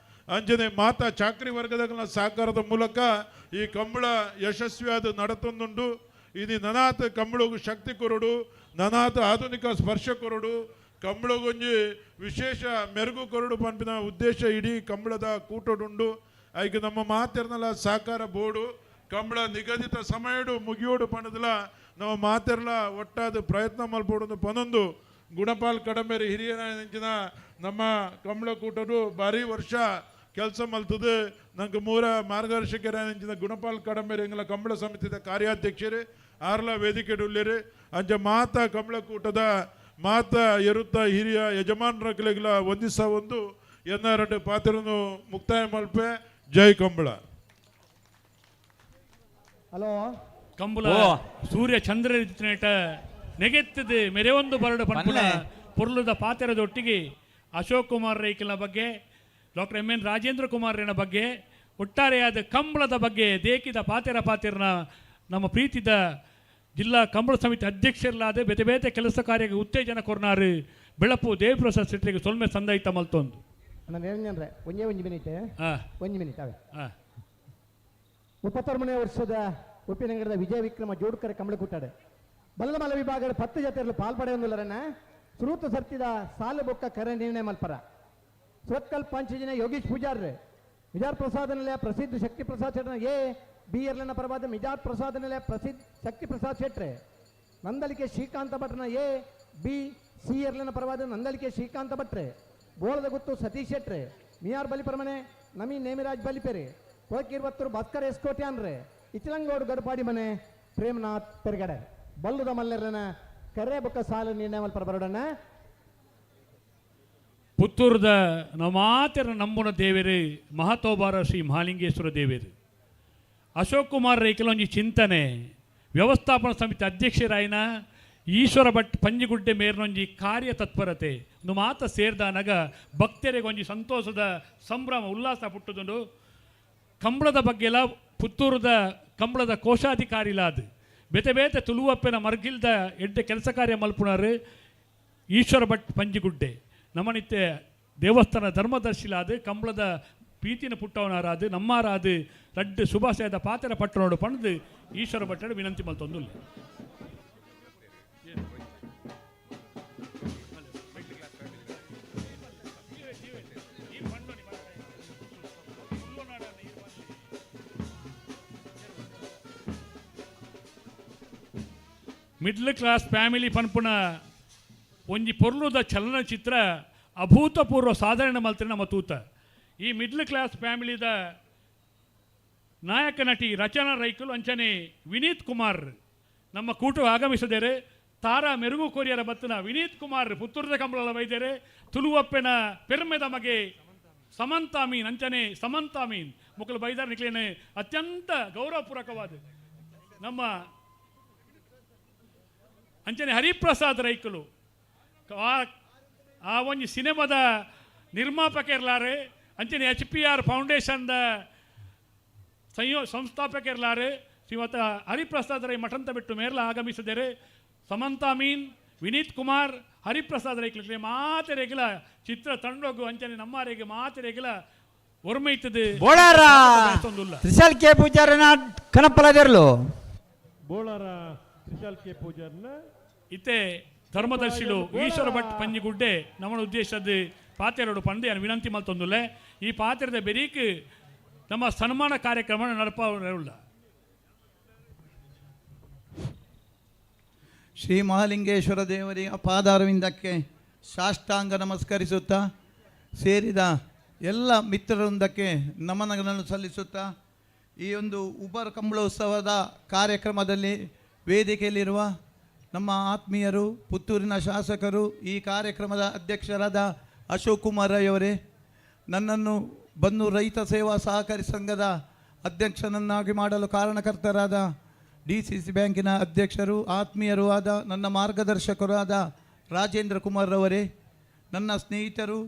ಅಂಜನೆ ಮಾತಾ ಚಾಕ್ರಿ ವರ್ಗದಗಳನ್ನ ಸಹಕಾರದ ಮೂಲಕ ಈ ಕಂಬಳ ಯಶಸ್ವಿಯಾದ ನಡತೊಂದುಂಡು. ಇದು ನನಾತ ಕಂಬಳಗು ಶಕ್ತಿ ಕೊರಡು, ನನಾತ ಆಧುನಿಕ ಸ್ಪರ್ಶ ಕೊರಡು, ಕಂಬಳಗೊಂಜಿ ವಿಶೇಷ ಮೆರುಗು ಕೊರಡು ಪನ್ಪಿನ ಉದ್ದೇಶ ಇಡೀ ಕಂಬಳದ ಕೂಟಡುಂಡು. ಐಕ್ ನಮ್ಮ ಮಾತೆರ್ನಲ ಸಹಕಾರ ಬೋರ್ಡು ಕಂಬಳ ನಿಗದಿತ ಸಮಯಡು ಮುಗಿಯೋಡು ಪಣದಲ ನಮ್ಮ ಮಾತೆರ್ಲ ಒಟ್ಟಾದ ಪ್ರಯತ್ನ ಮಲ್ಪೋಡು ಪನೊಂದು ಗುಣಪಾಲ್ ಕಡಂಬೇರಿ ಹಿರಿಯ ನೆಂಚಿನ ನಮ್ಮ ಕಂಬಳ ಕೂಟರು ಭಾರಿ ವರ್ಷ ಕೆಲಸ ಮಲ್ತದೆ. ನಂಗೆ ಮೂರ ಮಾರ್ಗದರ್ಶಕರ ನೆಂಚಿನ ಗುಣಪಾಲ್ ಕಡಂಬೇರಿ ಎಂಗಲ ಕಂಬಳ ಸಮಿತಿದ ಕಾರ್ಯಾಧ್ಯಕ್ಷರು ಆರ್ಲ ವೇದಿಕೆ ಉಳ್ಳೇರು. ಅಂಚ ಮಾತಾ ಕಂಬಳ ಕೂಟದ ಮಾತಾ ಎರುತ್ತ ಹಿರಿಯ ಯಜಮಾನರಗಳಿಗೆಲ್ಲ ವಂದಿಸ ಒಂದು ಎನ್ನ ಪಾತ್ರನು ಮುಕ್ತಾಯ ಮಲ್ಪೆ. ಜೈ ಕಂಬಳ. ಹಲೋ ಕಂಬಳ ಸೂರ್ಯ ಚಂದ್ರ ನೆಗೆತ್ತದೆ ಮೆರೆ ಒಂದು ಬರಡು ಪನ್ಪುನ ಪೊರ್ಲುದ ಪಾತೆರದೊಟ್ಟಿಗೆ ಅಶೋಕ್ ಕುಮಾರ್ ರೈಕಲ್ನ ಬಗ್ಗೆ, ಡಾಕ್ಟರ್ ಎಂ ಎನ್ ರಾಜೇಂದ್ರ ಕುಮಾರ್ನ ಬಗ್ಗೆ, ಒಟ್ಟಾರೆಯಾದ ಕಂಬಳದ ಬಗ್ಗೆ ದೇಕಿದ ಪಾತೆರ ಪಾತೆರನ ನಮ್ಮ ಪ್ರೀತಿದ ಜಿಲ್ಲಾ ಕಂಬಳ ಸಮಿತಿ ಅಧ್ಯಕ್ಷರಲ್ಲಾದ ಬೇತೆ ಬೇತೆ ಕೆಲಸ ಕಾರ್ಯಕ್ಕೆ ಉತ್ತೇಜನ ಕೊರ್ನಾರು ಬೆಳಪು ದೇವಪ್ರಸಾದ್ ಶೆಟ್ಟಿಗೆ ಸೊಲ್ಮೆ ಸಂದೈತ ಮಲ್ತೊಂದು. ಒಂಜೇ ಒಂದು ಮಿನಿಟ್, ಒಂದು ಮಿನಿಟ್ ಅವೇ. 33ನೇ ವರ್ಷದ ಉಪ್ಪಿನಂಗಡದ ವಿಜಯ ವಿಕ್ರಮ ಜೋಡ್ಕರ ಕಂಬಳಕೂಟಾಡೆ ಬಲ್ಲಮಲ ವಿಭಾಗದ 10 ಜತೆಯಲ್ಲೂ ಪಾಲ್ಪಡೆಯೊಂದುಲ್ಲರನ್ನ ಸುರೂತ ಸರ್ತಿದ ಸಾಲು ಬೊಕ್ಕ ಕರೆ ನಿರ್ಣಯ ಮಲ್ಪರ ಸುರತ್ಕಲ್ ಪಂಚಜಿನ ಯೋಗೀಶ್ ಪೂಜಾರ್ರೆ ಮಿಜಾರ್ ಪ್ರಸಾದ್ ನಿಲಯ ಪ್ರಸಿದ್ಧ ಶಕ್ತಿ ಪ್ರಸಾದ್ ಶೆಟ್ಟನ ಎ ಬಿ ಎರ್ಲನ ಪರವಾದ ಮಿಜಾರ್ ಪ್ರಸಾದ್ ನಿಲಯ ಪ್ರಸಿದ್ಧ ಶಕ್ತಿ ಪ್ರಸಾದ್ ಶೆಟ್ರೆ ನಂದಲಿಕೆ ಶ್ರೀಕಾಂತ ಭಟ್ರನ ಎ ಬಿ ಸಿ ಎರ್ಲನ ಪರವಾದ ನಂದಲಿಕೆ ಶ್ರೀಕಾಂತ ಭಟ್ರೆ ಬೋಳದ ಗುತ್ತು ಸತೀಶ್ ಶೆಟ್ರೆ ಮಿಯಾರ್ ಬಲಿಪರಮನೆ ನಮಿ ನೇಮಿರಾಜ್ ಬಲಿಪೆರೆ ಕೊಳಕಿರ್ವತ್ತೂರು ಭಾಸ್ಕರ್ ಎಸ್ ಕೋಟ್ಯಾನ್ರೆ ಇಚಲಂಗೋಡು ಗಡಪಾಡಿ ಮನೆ ಪ್ರೇಮನಾಥ್ ಪೆರ್ಗಡೆ ಬಲ್ಲುದ ಮಲ್ಲೆರ್ಲನ ಕರೆ ಬೊಕ್ಕ ಸಾಲು ನಿರ್ಣಯ ಮಲ್ಪರ ಬರೋಡಣ್ಣ. ಪುತ್ತೂರದ ನಮಾತೆರ ನಂಬುನ ದೇವೇರು ಮಹತೋಬಾರ ಶ್ರೀ ಮಹಾಲಿಂಗೇಶ್ವರ ದೇವೇರು ಅಶೋಕ್ ಕುಮಾರ್ ರೈಕಲ ಒಂಜಿ ಚಿಂತನೆ ವ್ಯವಸ್ಥಾಪನಾ ಸಮಿತಿ ಅಧ್ಯಕ್ಷರಾಯಿನ ಈಶ್ವರ ಭಟ್ ಪಂಜಿಗುಡ್ಡೆ ಮೇರ್ನೊಂಜಿ ಕಾರ್ಯ ತತ್ಪರತೆ ಒಂದು ಮಾತ ಸೇರ್ದಾನಗ ಭಕ್ತರಿಗೆ ಒಂಜಿ ಸಂತೋಷದ ಸಂಭ್ರಮ ಉಲ್ಲಾಸ ಪುಟ್ಟುದುಂಡು. ಕಂಬಳದ ಬಗ್ಗೆಲ ಪುತ್ತೂರದ ಕಂಬಳದ ಕೋಶಾಧಿಕಾರಿಲಾದ ಬೇತೆ ಬೇತೆ ತುಳುವಪ್ಪೆನ ಮರ್ಗಿಲ್ದ ಎಡ್ಡೆ ಕೆಲಸ ಕಾರ್ಯ ಮಲ್ಪುಣಾರು ಈಶ್ವರ ಭಟ್ ಪಂಜಿಗುಡ್ಡೆ ನಮ್ಮನಿತ್ಯ ದೇವಸ್ಥಾನ ಧರ್ಮದರ್ಶಿಲಾದ ಕಂಬಳದ ಪ್ರೀತಿನ ಪುಟ್ಟವನಾರಾದು ನಮ್ಮಾರಾದು ರಡ್ಡು ಶುಭಾಶಯದ ಪಾತ್ರ ಪಟ್ಟಣೋಡು ಪಣದು ಈಶ್ವರ ಭಟ್ಟರು ವಿನಂತಿ ಮಲ್ತೊಂದುಲ್ಲ. ಮಿಡ್ಲ್ ಕ್ಲಾಸ್ ಫ್ಯಾಮಿಲಿ ಪನ್ಪುನ ಒಂಜಿ ಪೊರ್ಲುದ ಚಲನಚಿತ್ರ ಅಭೂತಪೂರ್ವ ಸಾಧಾರಣ ಮಲ್ತಿನ ನಮ್ಮ ತೂತ. ಈ ಮಿಡ್ಲ್ ಕ್ಲಾಸ್ ಫ್ಯಾಮಿಲಿದ ನಾಯಕ ನಟಿ ರಚನಾ ರೈಕುಲು ಅಂಚನೆ ವಿನೀತ್ ಕುಮಾರ್ ನಮ್ಮ ಕೂಟ ಆಗಮಿಸಿದರೆ ತಾರಾ ಮೆರುಗು ಕೊರಿಯರ ಬತ್ತನ ವಿನೀತ್ ಕುಮಾರ್ ಪುತ್ತೂರದ ಕಂಬಳಲ ವೈದ್ಯರೆ ತುಳುವಪ್ಪೆನ ಪೆರ್ಮೆದ ಮಗೆ ಸಮಂತಾ ಮೀನ್ ಅಂಚನೆ ಸಮಂತಾ ಮೀನ್ ಮುಕ್ಕಲು ಬೈದಾರ್ ನಿಕ್ಲೇನೆ ಅತ್ಯಂತ ಗೌರವಪೂರ್ವಕವಾದ ನಮ್ಮ ಅಂಚನೆ ಹರಿಪ್ರಸಾದ್ ರೈಕುಲು ಆ ಒಂಜಿ ಸಿನಿಮಾದ ನಿರ್ಮಾಪಕ ಇರ್ಲಾರೆ ಅಂಚನೆ ಎಚ್ ಪಿ ಆರ್ ಫೌಂಡೇಶನ್ದ ಸಂಸ್ಥಾಪಕರ್ಲಾರು ಶ್ರೀಮತ ಹರಿಪ್ರಸಾದ್ ರೈ ಮಠಂತ ಬಿಟ್ಟು ಮೇರ್ಲ ಆಗಮಿಸಿದರೆ ಸಮಂತಾ ಮೀನ್ ವಿನೀತ್ ಕುಮಾರ್ ಹರಿಪ್ರಸಾದ್ ರೈ ಕ್ಲಿಕ್ಲೆ ಮಾತೆರೆಗಿಲ ಚಿತ್ರ ತಂಡೋಗು ಅಂಚನೆ ನಮ್ಮಾರಿಗೆ ಮಾತೆರೆಗಿಲ ಒರ್ಮೈತದೆ ಬೋಳಾರ ತ್ರಿಶಾಲ್ ಕೆ ಪೂಜಾರನ ಕನಪಲದೆರ್ಲು ಬೋಳಾರ ತ್ರಿಶಾಲ್ ಕೆ ಪೂಜಾರ್ನ ಇತ್ತೆ ಧರ್ಮದರ್ಶಿಲು ಈಶ್ವರ ಭಟ್ ಪಂಜಿಗುಡ್ಡೆ ನಮ್ಮ ಉದ್ದೇಶದ ಪಾತೆರಡು ಪಂದೆ ವಿನಂತಿ ಮಲ್ತೊಂದುಲ್ಲೆ. ಈ ಪಾತ್ರದ ಬೆರೀಕ್ ನಮ್ಮ ಸನ್ಮಾನ ಕಾರ್ಯಕ್ರಮ ನಡಪಾವುಳ್ಳ. ಶ್ರೀ ಮಹಾಲಿಂಗೇಶ್ವರ ದೇವರಿಗೆ ಪಾದಾರವಿಂದಕ್ಕೆ ಸಾಷ್ಟಾಂಗ ನಮಸ್ಕರಿಸುತ್ತಾ ಸೇರಿದ ಎಲ್ಲ ಮಿತ್ರರೊಂದಕ್ಕೆ ನಮನಗಳನ್ನು ಸಲ್ಲಿಸುತ್ತಾ ಈ ಒಂದು ಉಬರ್ ಕಂಬಳೋತ್ಸವದ ಕಾರ್ಯಕ್ರಮದಲ್ಲಿ ವೇದಿಕೆಯಲ್ಲಿರುವ ನಮ್ಮ ಆತ್ಮೀಯರು ಪುತ್ತೂರಿನ ಶಾಸಕರು ಈ ಕಾರ್ಯಕ್ರಮದ ಅಧ್ಯಕ್ಷರಾದ ಅಶೋಕ್ ಕುಮಾರ್ ರೈಯವರೇ, ನನ್ನನ್ನು ಬನ್ನೂರು ರೈತ ಸೇವಾ ಸಹಕಾರಿ ಸಂಘದ ಅಧ್ಯಕ್ಷನನ್ನಾಗಿ ಮಾಡಲು ಕಾರಣಕರ್ತರಾದ ಡಿ ಸಿ ಸಿ ಬ್ಯಾಂಕಿನ ಅಧ್ಯಕ್ಷರು ಆತ್ಮೀಯರೂ ಆದ ನನ್ನ ಮಾರ್ಗದರ್ಶಕರೂ ಆದ ರಾಜೇಂದ್ರ ಕುಮಾರ್ ರವರೇ, ನನ್ನ ಸ್ನೇಹಿತರು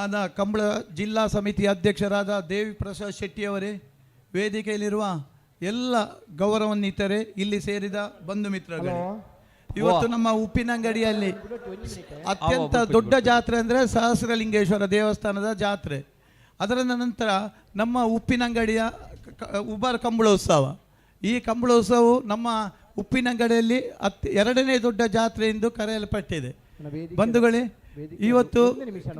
ಆದ ಕಂಬಳ ಜಿಲ್ಲಾ ಸಮಿತಿ ಅಧ್ಯಕ್ಷರಾದ ದೇವಿ ಪ್ರಸಾದ್ ಶೆಟ್ಟಿಯವರೇ, ವೇದಿಕೆಯಲ್ಲಿರುವ ಎಲ್ಲ ಗೌರವಾನ್ವಿತರೇ, ಇಲ್ಲಿ ಸೇರಿದ ಬಂಧು ಮಿತ್ರಗಳೇ, ಇವತ್ತು ನಮ್ಮ ಉಪ್ಪಿನಂಗಡಿಯಲ್ಲಿ ಅತ್ಯಂತ ದೊಡ್ಡ ಜಾತ್ರೆ ಅಂದರೆ ಸಹಸ್ರಲಿಂಗೇಶ್ವರ ದೇವಸ್ಥಾನದ ಜಾತ್ರೆ. ಅದರ ನಂತರ ನಮ್ಮ ಉಪ್ಪಿನಂಗಡಿಯ ಉಬಾರ್ ಕಂಬಳೋತ್ಸವ. ಈ ಕಂಬಳೋತ್ಸವವು ನಮ್ಮ ಉಪ್ಪಿನಂಗಡಿಯಲ್ಲಿ ಎರಡನೇ ದೊಡ್ಡ ಜಾತ್ರೆ ಎಂದು ಕರೆಯಲ್ಪಟ್ಟಿದೆ. ಬಂಧುಗಳೇ, ಇವತ್ತು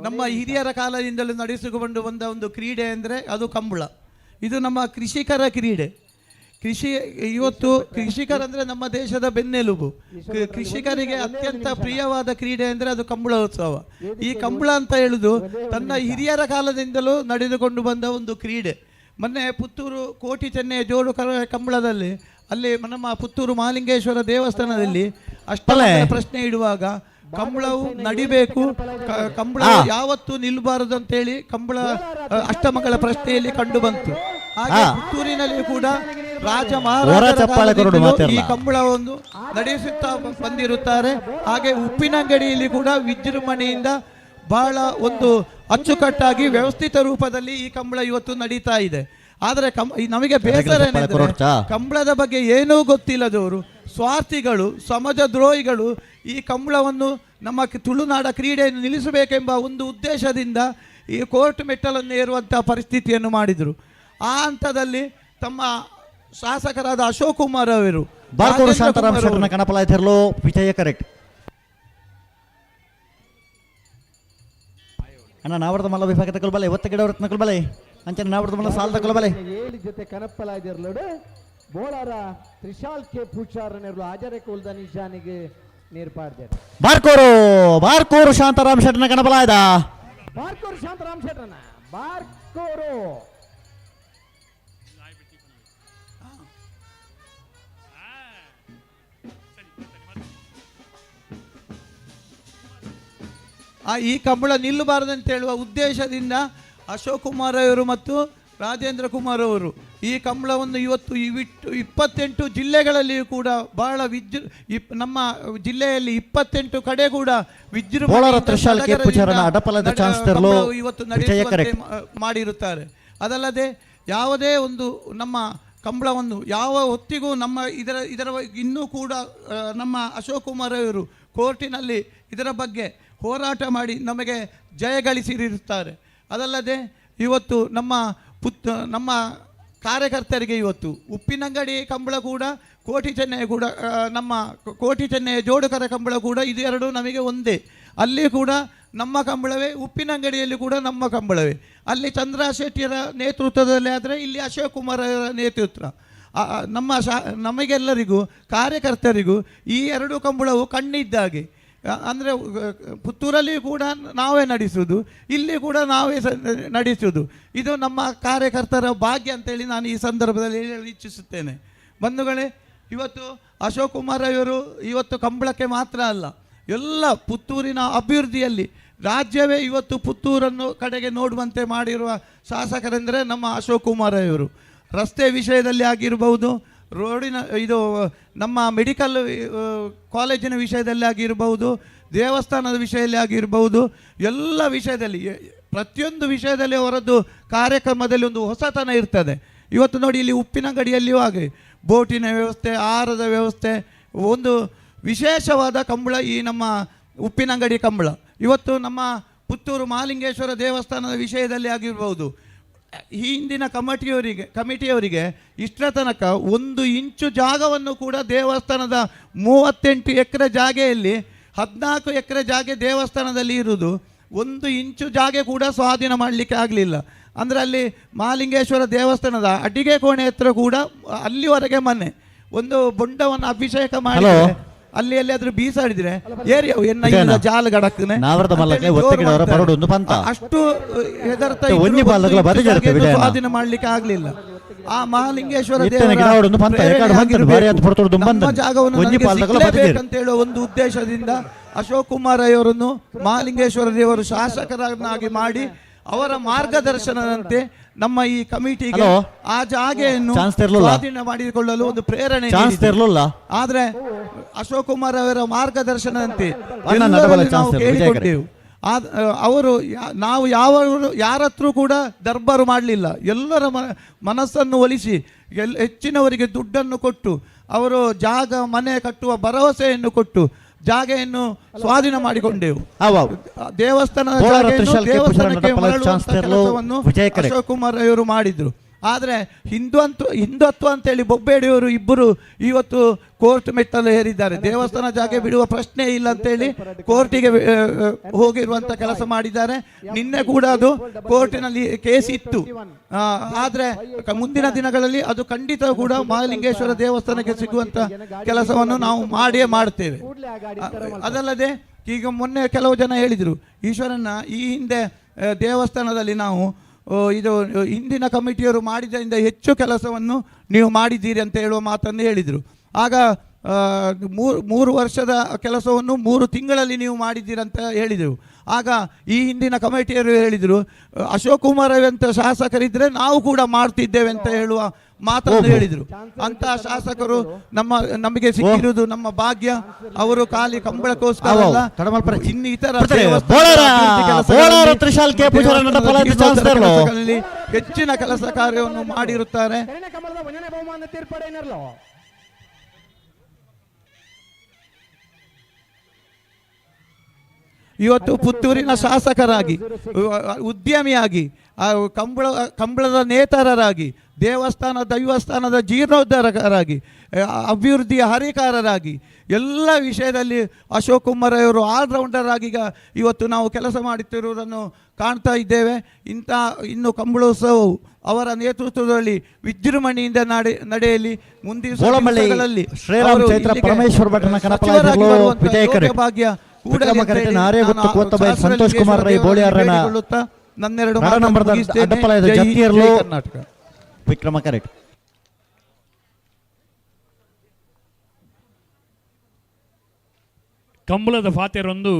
ನಮ್ಮ ಹಿರಿಯರ ಕಾಲದಿಂದಲೂ ನಡೆಸಿಕೊಂಡು ಬಂದ ಒಂದು ಕ್ರೀಡೆ ಅಂದರೆ ಅದು ಕಂಬಳ. ಇದು ನಮ್ಮ ಕೃಷಿಕರ ಕ್ರೀಡೆ. ಕೃಷಿ ಇವತ್ತು ಕೃಷಿಕರಂದರೆ ನಮ್ಮ ದೇಶದ ಬೆನ್ನೆಲುಬು. ಕೃಷಿಕರಿಗೆ ಅತ್ಯಂತ ಪ್ರಿಯವಾದ ಕ್ರೀಡೆ ಅಂದರೆ ಅದು ಕಂಬಳೋತ್ಸವ. ಈ ಕಂಬಳ ಅಂತ ಹೇಳುದು ತನ್ನ ಹಿರಿಯರ ಕಾಲದಿಂದಲೂ ನಡೆದುಕೊಂಡು ಬಂದ ಒಂದು ಕ್ರೀಡೆ. ಮೊನ್ನೆ ಪುತ್ತೂರು ಕೋಟಿ ಚೆನ್ನೈ ಜೋಡು ಕಂಬಳದಲ್ಲಿ ಅಲ್ಲಿ ನಮ್ಮ ಪುತ್ತೂರು ಮಹಾಲಿಂಗೇಶ್ವರ ದೇವಸ್ಥಾನದಲ್ಲಿ ಅಷ್ಟೇ ಪ್ರಶ್ನೆ ಇಡುವಾಗ ಕಂಬಳವು ನಡಿಬೇಕು, ಕಂಬಳ ಯಾವತ್ತೂ ನಿಲ್ಲಬಾರದು ಅಂತೇಳಿ ಕಂಬಳ ಅಷ್ಟಮಂಗಳ ಪ್ರಶ್ನೆಯಲ್ಲಿ ಕಂಡು ಬಂತು. ಹಾಗೆ ಪುತ್ತೂರಿನಲ್ಲಿ ಕೂಡ ರಾಜ ಮಹಾರಾಜರ ಈ ಕಂಬಳವನ್ನು ನಡೆಸುತ್ತಾ ಬಂದಿರುತ್ತಾರೆ. ಹಾಗೆ ಉಪ್ಪಿನಂಗಡಿಯಲ್ಲಿ ಕೂಡ ವಿಜೃಂಭಣೆಯಿಂದ ಬಹಳ ಒಂದು ಅಚ್ಚುಕಟ್ಟಾಗಿ ವ್ಯವಸ್ಥಿತ ರೂಪದಲ್ಲಿ ಈ ಕಂಬಳ ಇವತ್ತು ನಡೀತಾ ಇದೆ. ಆದರೆ ನಮಗೆ ಬೇಸರ ಏನೆಂದರೆ ಕಂಬಳದ ಬಗ್ಗೆ ಏನೂ ಗೊತ್ತಿಲ್ಲದವರು, ಸ್ವಾರ್ಥಿಗಳು, ಸಮಾಜ ದ್ರೋಹಿಗಳು ಈ ಕಂಬಳವನ್ನು ನಮ್ಮ ತುಳುನಾಡ ಕ್ರೀಡೆಯನ್ನು ನಿಲ್ಲಿಸಬೇಕೆಂಬ ಒಂದು ಉದ್ದೇಶದಿಂದ ಈ ಕೋರ್ಟ್ ಮೆಟ್ಟಲನ್ನು ಏರುವಂಥ ಪರಿಸ್ಥಿತಿಯನ್ನು ಮಾಡಿದರು. ಆ ಹಂತದಲ್ಲಿ ತಮ್ಮ ಶಾಸಕರಾದ ಅಶೋಕ್ ಕುಮಾರ್ ಅವರು ವಿಜಯ ಕರೆಕ್ಟ್ ಅಣ್ಣ ನಾವರ್ದ ಮಲ್ಲ ವಿಭಾಗ ತಗೊಳ್ಬಲೆ ಒತ್ತ ಗಿಡ ತಗೊಳ್ಬಲೆ ಅಂಚನೆ ನಾವರ್ದ ಮಲ್ಲ ಸಾಲ ತಗೊಳ್ಬಲೆ ಏಳು ಜೊತೆ ಕನಪ್ಪಲಾದಿರ್ಲಡು ಬೋಳಾರ ತ್ರಿಶಾಲ್ ಕೆ ಪೂಚಾರನೆರ್ಲು ಆಜರೆ ಕುಲ್ದ ನಿಶಾನಿಗೆ ನೀರ್ಪಾಡ್ದೆ. ಬಾರ್ಕೋರು ಬಾರ್ಕೋರು ಶಾಂತಾರಾಮ್ ಶೆಟ್ಟನ ಕಣಬಲಾಯ್ದ ಬಾರ್ಕೋರು ಶಾಂತಾರಾಮ್ ಶೆಟ್ಟನ ಬಾರ್ಕೋರು ಈ ಕಂಬಳ ನಿಲ್ಲಬಾರದಂತ ಹೇಳುವ ಉದ್ದೇಶದಿಂದ ಅಶೋಕ್ ಕುಮಾರ್ ಅವರು ಮತ್ತು ರಾಜೇಂದ್ರ ಕುಮಾರ್ ಅವರು ಈ ಕಂಬಳವನ್ನು ಇವತ್ತು 28 ಜಿಲ್ಲೆಗಳಲ್ಲಿಯೂ ಕೂಡ ಬಹಳ ನಮ್ಮ ಜಿಲ್ಲೆಯಲ್ಲಿ 28 ಕಡೆ ಕೂಡ ವಿಜೃಂಭಣೆ ಇವತ್ತು ನಡೆಸುವಂತೆ ಮಾಡಿರುತ್ತಾರೆ. ಅದಲ್ಲದೆ ಯಾವುದೇ ಒಂದು ನಮ್ಮ ಕಂಬಳವನ್ನು ಯಾವ ಹೊತ್ತಿಗೂ ನಮ್ಮ ಇದರ ಇದರ ಇನ್ನೂ ಕೂಡ ನಮ್ಮ ಅಶೋಕ್ ಕುಮಾರ್ ಅವರು ಕೋರ್ಟಿನಲ್ಲಿ ಇದರ ಬಗ್ಗೆ ಹೋರಾಟ ಮಾಡಿ ನಮಗೆ ಜಯಗಳಿಸಿರುತ್ತಾರೆ. ಅದಲ್ಲದೆ ಇವತ್ತು ನಮ್ಮ ನಮ್ಮ ಕಾರ್ಯಕರ್ತರಿಗೆ ಇವತ್ತು ಉಪ್ಪಿನಂಗಡಿ ಕಂಬಳ ಕೂಡ, ಕೋಟಿ ಚೆನ್ನೈ ಕೂಡ, ನಮ್ಮ ಕೋಟಿ ಚೆನ್ನೈಯ ಜೋಡುಕರ ಕಂಬಳ ಕೂಡ, ಇದು ಎರಡು ನಮಗೆ ಒಂದೇ. ಅಲ್ಲಿ ಕೂಡ ನಮ್ಮ ಕಂಬಳವೇ, ಉಪ್ಪಿನಂಗಡಿಯಲ್ಲಿ ಕೂಡ ನಮ್ಮ ಕಂಬಳವೇ. ಅಲ್ಲಿ ಚಂದ್ರ ಶೆಟ್ಟಿಯರ ನೇತೃತ್ವದಲ್ಲಿ ಆದರೆ ಇಲ್ಲಿ ಅಶೋಕ್ ಕುಮಾರ್ ಅವರ ನೇತೃತ್ವ. ನಮ್ಮ ನಮಗೆಲ್ಲರಿಗೂ ಕಾರ್ಯಕರ್ತರಿಗೂ ಈ ಎರಡು ಕಂಬಳವು ಕಣ್ಣಿದ್ದಾಗೆ. ಅಂದರೆ ಪುತ್ತೂರಲ್ಲಿ ಕೂಡ ನಾವೇ ನಡೆಸುವುದು, ಇಲ್ಲಿ ಕೂಡ ನಾವೇ ನಡೆಸುವುದು. ಇದು ನಮ್ಮ ಕಾರ್ಯಕರ್ತರ ಭಾಗ್ಯ ಅಂತೇಳಿ ನಾನು ಈ ಸಂದರ್ಭದಲ್ಲಿ ಹೇಳಲು ಇಚ್ಛಿಸುತ್ತೇನೆ. ಬಂಧುಗಳೇ, ಇವತ್ತು ಅಶೋಕ್ ಕುಮಾರ್ ಅವರು ಇವತ್ತು ಕಂಬಳಕ್ಕೆ ಮಾತ್ರ ಅಲ್ಲ, ಎಲ್ಲ ಪುತ್ತೂರಿನ ಅಭಿವೃದ್ಧಿಯಲ್ಲಿ ರಾಜ್ಯವೇ ಇವತ್ತು ಪುತ್ತೂರನ್ನು ಕಡೆಗೆ ನೋಡುವಂತೆ ಮಾಡಿರುವ ಶಾಸಕರೆಂದರೆ ನಮ್ಮ ಅಶೋಕ್ ಕುಮಾರ್ ಅವರು. ರಸ್ತೆ ವಿಷಯದಲ್ಲಿ ಆಗಿರಬಹುದು, ರೋಡಿನ ಇದು ನಮ್ಮ ಮೆಡಿಕಲ್ ಕಾಲೇಜಿನ ವಿಷಯದಲ್ಲಿ ಆಗಿರ್ಬೋದು, ದೇವಸ್ಥಾನದ ವಿಷಯದಲ್ಲಿ ಆಗಿರ್ಬೋದು, ಎಲ್ಲ ವಿಷಯದಲ್ಲಿ ಪ್ರತಿಯೊಂದು ವಿಷಯದಲ್ಲಿ ಅವರದ್ದು ಕಾರ್ಯಕ್ರಮದಲ್ಲಿ ಒಂದು ಹೊಸತನ ಇರ್ತದೆ. ಇವತ್ತು ನೋಡಿ ಇಲ್ಲಿ ಉಪ್ಪಿನಂಗಡಿಯಲ್ಲಿಯೂ ಹಾಗೆ ಬೋಟಿನ ವ್ಯವಸ್ಥೆ, ಆಹಾರದ ವ್ಯವಸ್ಥೆ, ಒಂದು ವಿಶೇಷವಾದ ಕಂಬಳ ಈ ನಮ್ಮ ಉಪ್ಪಿನಂಗಡಿ ಕಂಬಳ. ಇವತ್ತು ನಮ್ಮ ಪುತ್ತೂರು ಮಹಾಲಿಂಗೇಶ್ವರ ದೇವಸ್ಥಾನದ ವಿಷಯದಲ್ಲಿ ಆಗಿರ್ಬೋದು, ಈ ಹಿಂದಿನ ಕಮಿಟಿಯವರಿಗೆ ಇಷ್ಟರ ತನಕ 1 ಇಂಚು ಜಾಗವನ್ನು ಕೂಡ ದೇವಸ್ಥಾನದ 38 ಎಕರೆ ಜಾಗೆಯಲ್ಲಿ 14 ಎಕರೆ ಜಾಗೆ ದೇವಸ್ಥಾನದಲ್ಲಿ ಇರುವುದು, 1 ಇಂಚು ಜಾಗೆ ಕೂಡ ಸ್ವಾಧೀನ ಮಾಡಲಿಕ್ಕೆ ಆಗಲಿಲ್ಲ. ಅಂದರೆ ಅಲ್ಲಿ ಮಹಾಲಿಂಗೇಶ್ವರ ದೇವಸ್ಥಾನದ ಅಡಿಗೆ ಕೋಣೆ ಹತ್ರ ಕೂಡ ಅಲ್ಲಿವರೆಗೆ ಮನೆ ಒಂದು ಬೊಂಡವನ್ನು ಅಭಿಷೇಕ ಮಾಡಿ ಅಲ್ಲಿ ಎಲ್ಲಿಯಾದ್ರೂ ಬೀಸಾಡಿದ್ರೆ ಏರಿಯವು ಎನ್ನ ಜಾಲಗಡಕ್ಕನೆ ಅಷ್ಟು ಹೆದರ್ತಾ ಸ್ವಾಧೀನ ಮಾಡ್ಲಿಕ್ಕೆ ಆಗ್ಲಿಲ್ಲ. ಆ ಮಹಾಲಿಂಗೇಶ್ವರ ದೇವರ ಜಾಗವನ್ನು ಸಿಗಲೇಬೇಕಂತ ಹೇಳುವ ಒಂದು ಉದ್ದೇಶದಿಂದ ಅಶೋಕ್ ಕುಮಾರ್ ಅವರನ್ನು ಮಹಾಲಿಂಗೇಶ್ವರ ದೇವರು ಶಾಸಕರನ್ನಾಗಿ ಮಾಡಿ ಅವರ ಮಾರ್ಗದರ್ಶನದಂತೆ ನಮ್ಮ ಈ ಕಮಿಟಿಗೆ ಆ ಜಾಗೆಯನ್ನು ಸ್ವಾಧೀನ ಮಾಡಿಕೊಳ್ಳಲು ಒಂದು ಪ್ರೇರಣೆ. ಆದ್ರೆ ಅಶೋಕ್ ಕುಮಾರ್ ಅವರ ಮಾರ್ಗದರ್ಶನದಂತೆ ನಾವು ಕೇಳಿಕೊಂಡೆವು. ಅವರು ನಾವು ಯಾರತ್ರ ಕೂಡ ದರ್ಬಾರು ಮಾಡಲಿಲ್ಲ, ಎಲ್ಲರ ಮನಸ್ಸನ್ನು ಒಲಿಸಿ ಹೆಚ್ಚಿನವರಿಗೆ ದುಡ್ಡನ್ನು ಕೊಟ್ಟು ಅವರು ಜಾಗ ಮನೆ ಕಟ್ಟುವ ಭರವಸೆಯನ್ನು ಕೊಟ್ಟು ಜಾಗೆಯನ್ನು ಸ್ವಾಧೀನ ಮಾಡಿಕೊಂಡೆವು. ದೇವಸ್ಥಾನದ ದೇವಸ್ಥಾನಕ್ಕೆ ಕೆಲಸವನ್ನು ಅಶೋಕ್ ಕುಮಾರ್ ಅವರು ಮಾಡಿದ್ರು. ಆದರೆ ಹಿಂದುತ್ವ ಅಂತೇಳಿ ಬೊಬ್ಬೆಡಿಯವರು ಇಬ್ಬರು ಇವತ್ತು ಕೋರ್ಟ್ ಮೆಟ್ಟಲು ಹೇರಿದ್ದಾರೆ. ದೇವಸ್ಥಾನ ಜಾಗೆ ಬಿಡುವ ಪ್ರಶ್ನೆ ಇಲ್ಲ ಅಂತೇಳಿ ಕೋರ್ಟಿಗೆ ಹೋಗಿರುವಂಥ ಕೆಲಸ ಮಾಡಿದ್ದಾರೆ. ನಿನ್ನೆ ಕೂಡ ಅದು ಕೋರ್ಟಿನಲ್ಲಿ ಕೇಸ್ ಇತ್ತು. ಆದರೆ ಮುಂದಿನ ದಿನಗಳಲ್ಲಿ ಅದು ಖಂಡಿತ ಕೂಡ ಮಹಾಲಿಂಗೇಶ್ವರ ದೇವಸ್ಥಾನಕ್ಕೆ ಸಿಗುವಂಥ ಕೆಲಸವನ್ನು ನಾವು ಮಾಡಿಯೇ ಮಾಡ್ತೇವೆ. ಅದಲ್ಲದೆ ಈಗ ಮೊನ್ನೆ ಕೆಲವು ಜನ ಹೇಳಿದರು, ಈಶ್ವರನ ಈ ಹಿಂದೆ ದೇವಸ್ಥಾನದಲ್ಲಿ ನಾವು ಇದು ಹಿಂದಿನ ಕಮಿಟಿಯವರು ಮಾಡಿದ್ದರಿಂದ ಹೆಚ್ಚು ಕೆಲಸವನ್ನು ನೀವು ಮಾಡಿದ್ದೀರಿ ಅಂತ ಹೇಳುವ ಮಾತನ್ನು ಹೇಳಿದರು. ಆಗ 3 ವರ್ಷದ ಕೆಲಸವನ್ನು 3 ತಿಂಗಳಲ್ಲಿ ನೀವು ಮಾಡಿದ್ದೀರಂತ ಹೇಳಿದೆವು. ಆಗ ಈ ಹಿಂದಿನ ಕಮಿಟಿಯವರು ಹೇಳಿದರು, ಅಶೋಕ್ ಕುಮಾರ್ ಅಂತ ಶಾಸಕರಿದ್ದರೆ ನಾವು ಕೂಡ ಮಾಡ್ತಿದ್ದೇವೆ ಅಂತ ಹೇಳುವ ಮಾತನ್ನು ಹೇಳಿದರು. ಅಂತಹ ಶಾಸಕರು ನಮಗೆ ಸಿಕ್ಕಿರುವುದು ನಮ್ಮ ಭಾಗ್ಯ. ಅವರು ಖಾಲಿ ಕಂಬಳಕ್ಕೋಸ್ಕರ ಅಲ್ಲ, ಇನ್ನಿತರ ಹೆಚ್ಚಿನ ಕೆಲಸ ಕಾರ್ಯವನ್ನು ಮಾಡಿರುತ್ತಾರೆ. ಇವತ್ತು ಪುತ್ತೂರಿನ ಶಾಸಕರಾಗಿ, ಉದ್ಯಮಿಯಾಗಿ, ಕಂಬಳದ ನೇತಾರರಾಗಿ, ದೇವಸ್ಥಾನ ದೈವಸ್ಥಾನದ ಜೀರ್ಣೋದ್ಧಾರಕರಾಗಿ, ಅಭಿವೃದ್ಧಿಯ ಹರಿಕಾರರಾಗಿ, ಎಲ್ಲ ವಿಷಯದಲ್ಲಿ ಅಶೋಕ್ ಕುಮಾರ್ ಅವರು ಆಲ್ರೌಂಡರ್ ಆಗಿ ಈಗ ಇವತ್ತು ನಾವು ಕೆಲಸ ಮಾಡುತ್ತಿರುವುದನ್ನು ಕಾಣ್ತಾ ಇದ್ದೇವೆ. ಇಂಥ ಇನ್ನು ಕಂಬಳೋತ್ಸವವು ಅವರ ನೇತೃತ್ವದಲ್ಲಿ ವಿಜೃಂಭಣೆಯಿಂದ ನಡೆಯಲಿ. ಮುಂದಿನ ದಿವಸಗಳಲ್ಲಿ ಭಾಗ್ಯ ಸಂತೋಷ್ ಕುಮಾರ್ ರೈ ಬೋಳಿಯಾರನ ನನ್ನೆರಡು ಕರ್ನಾಟಕ. ವಿಕ್ರಮ ಕರೆಕ್ಟ್. ಕಂಬಳದ ಫಾತೆರೊಂದು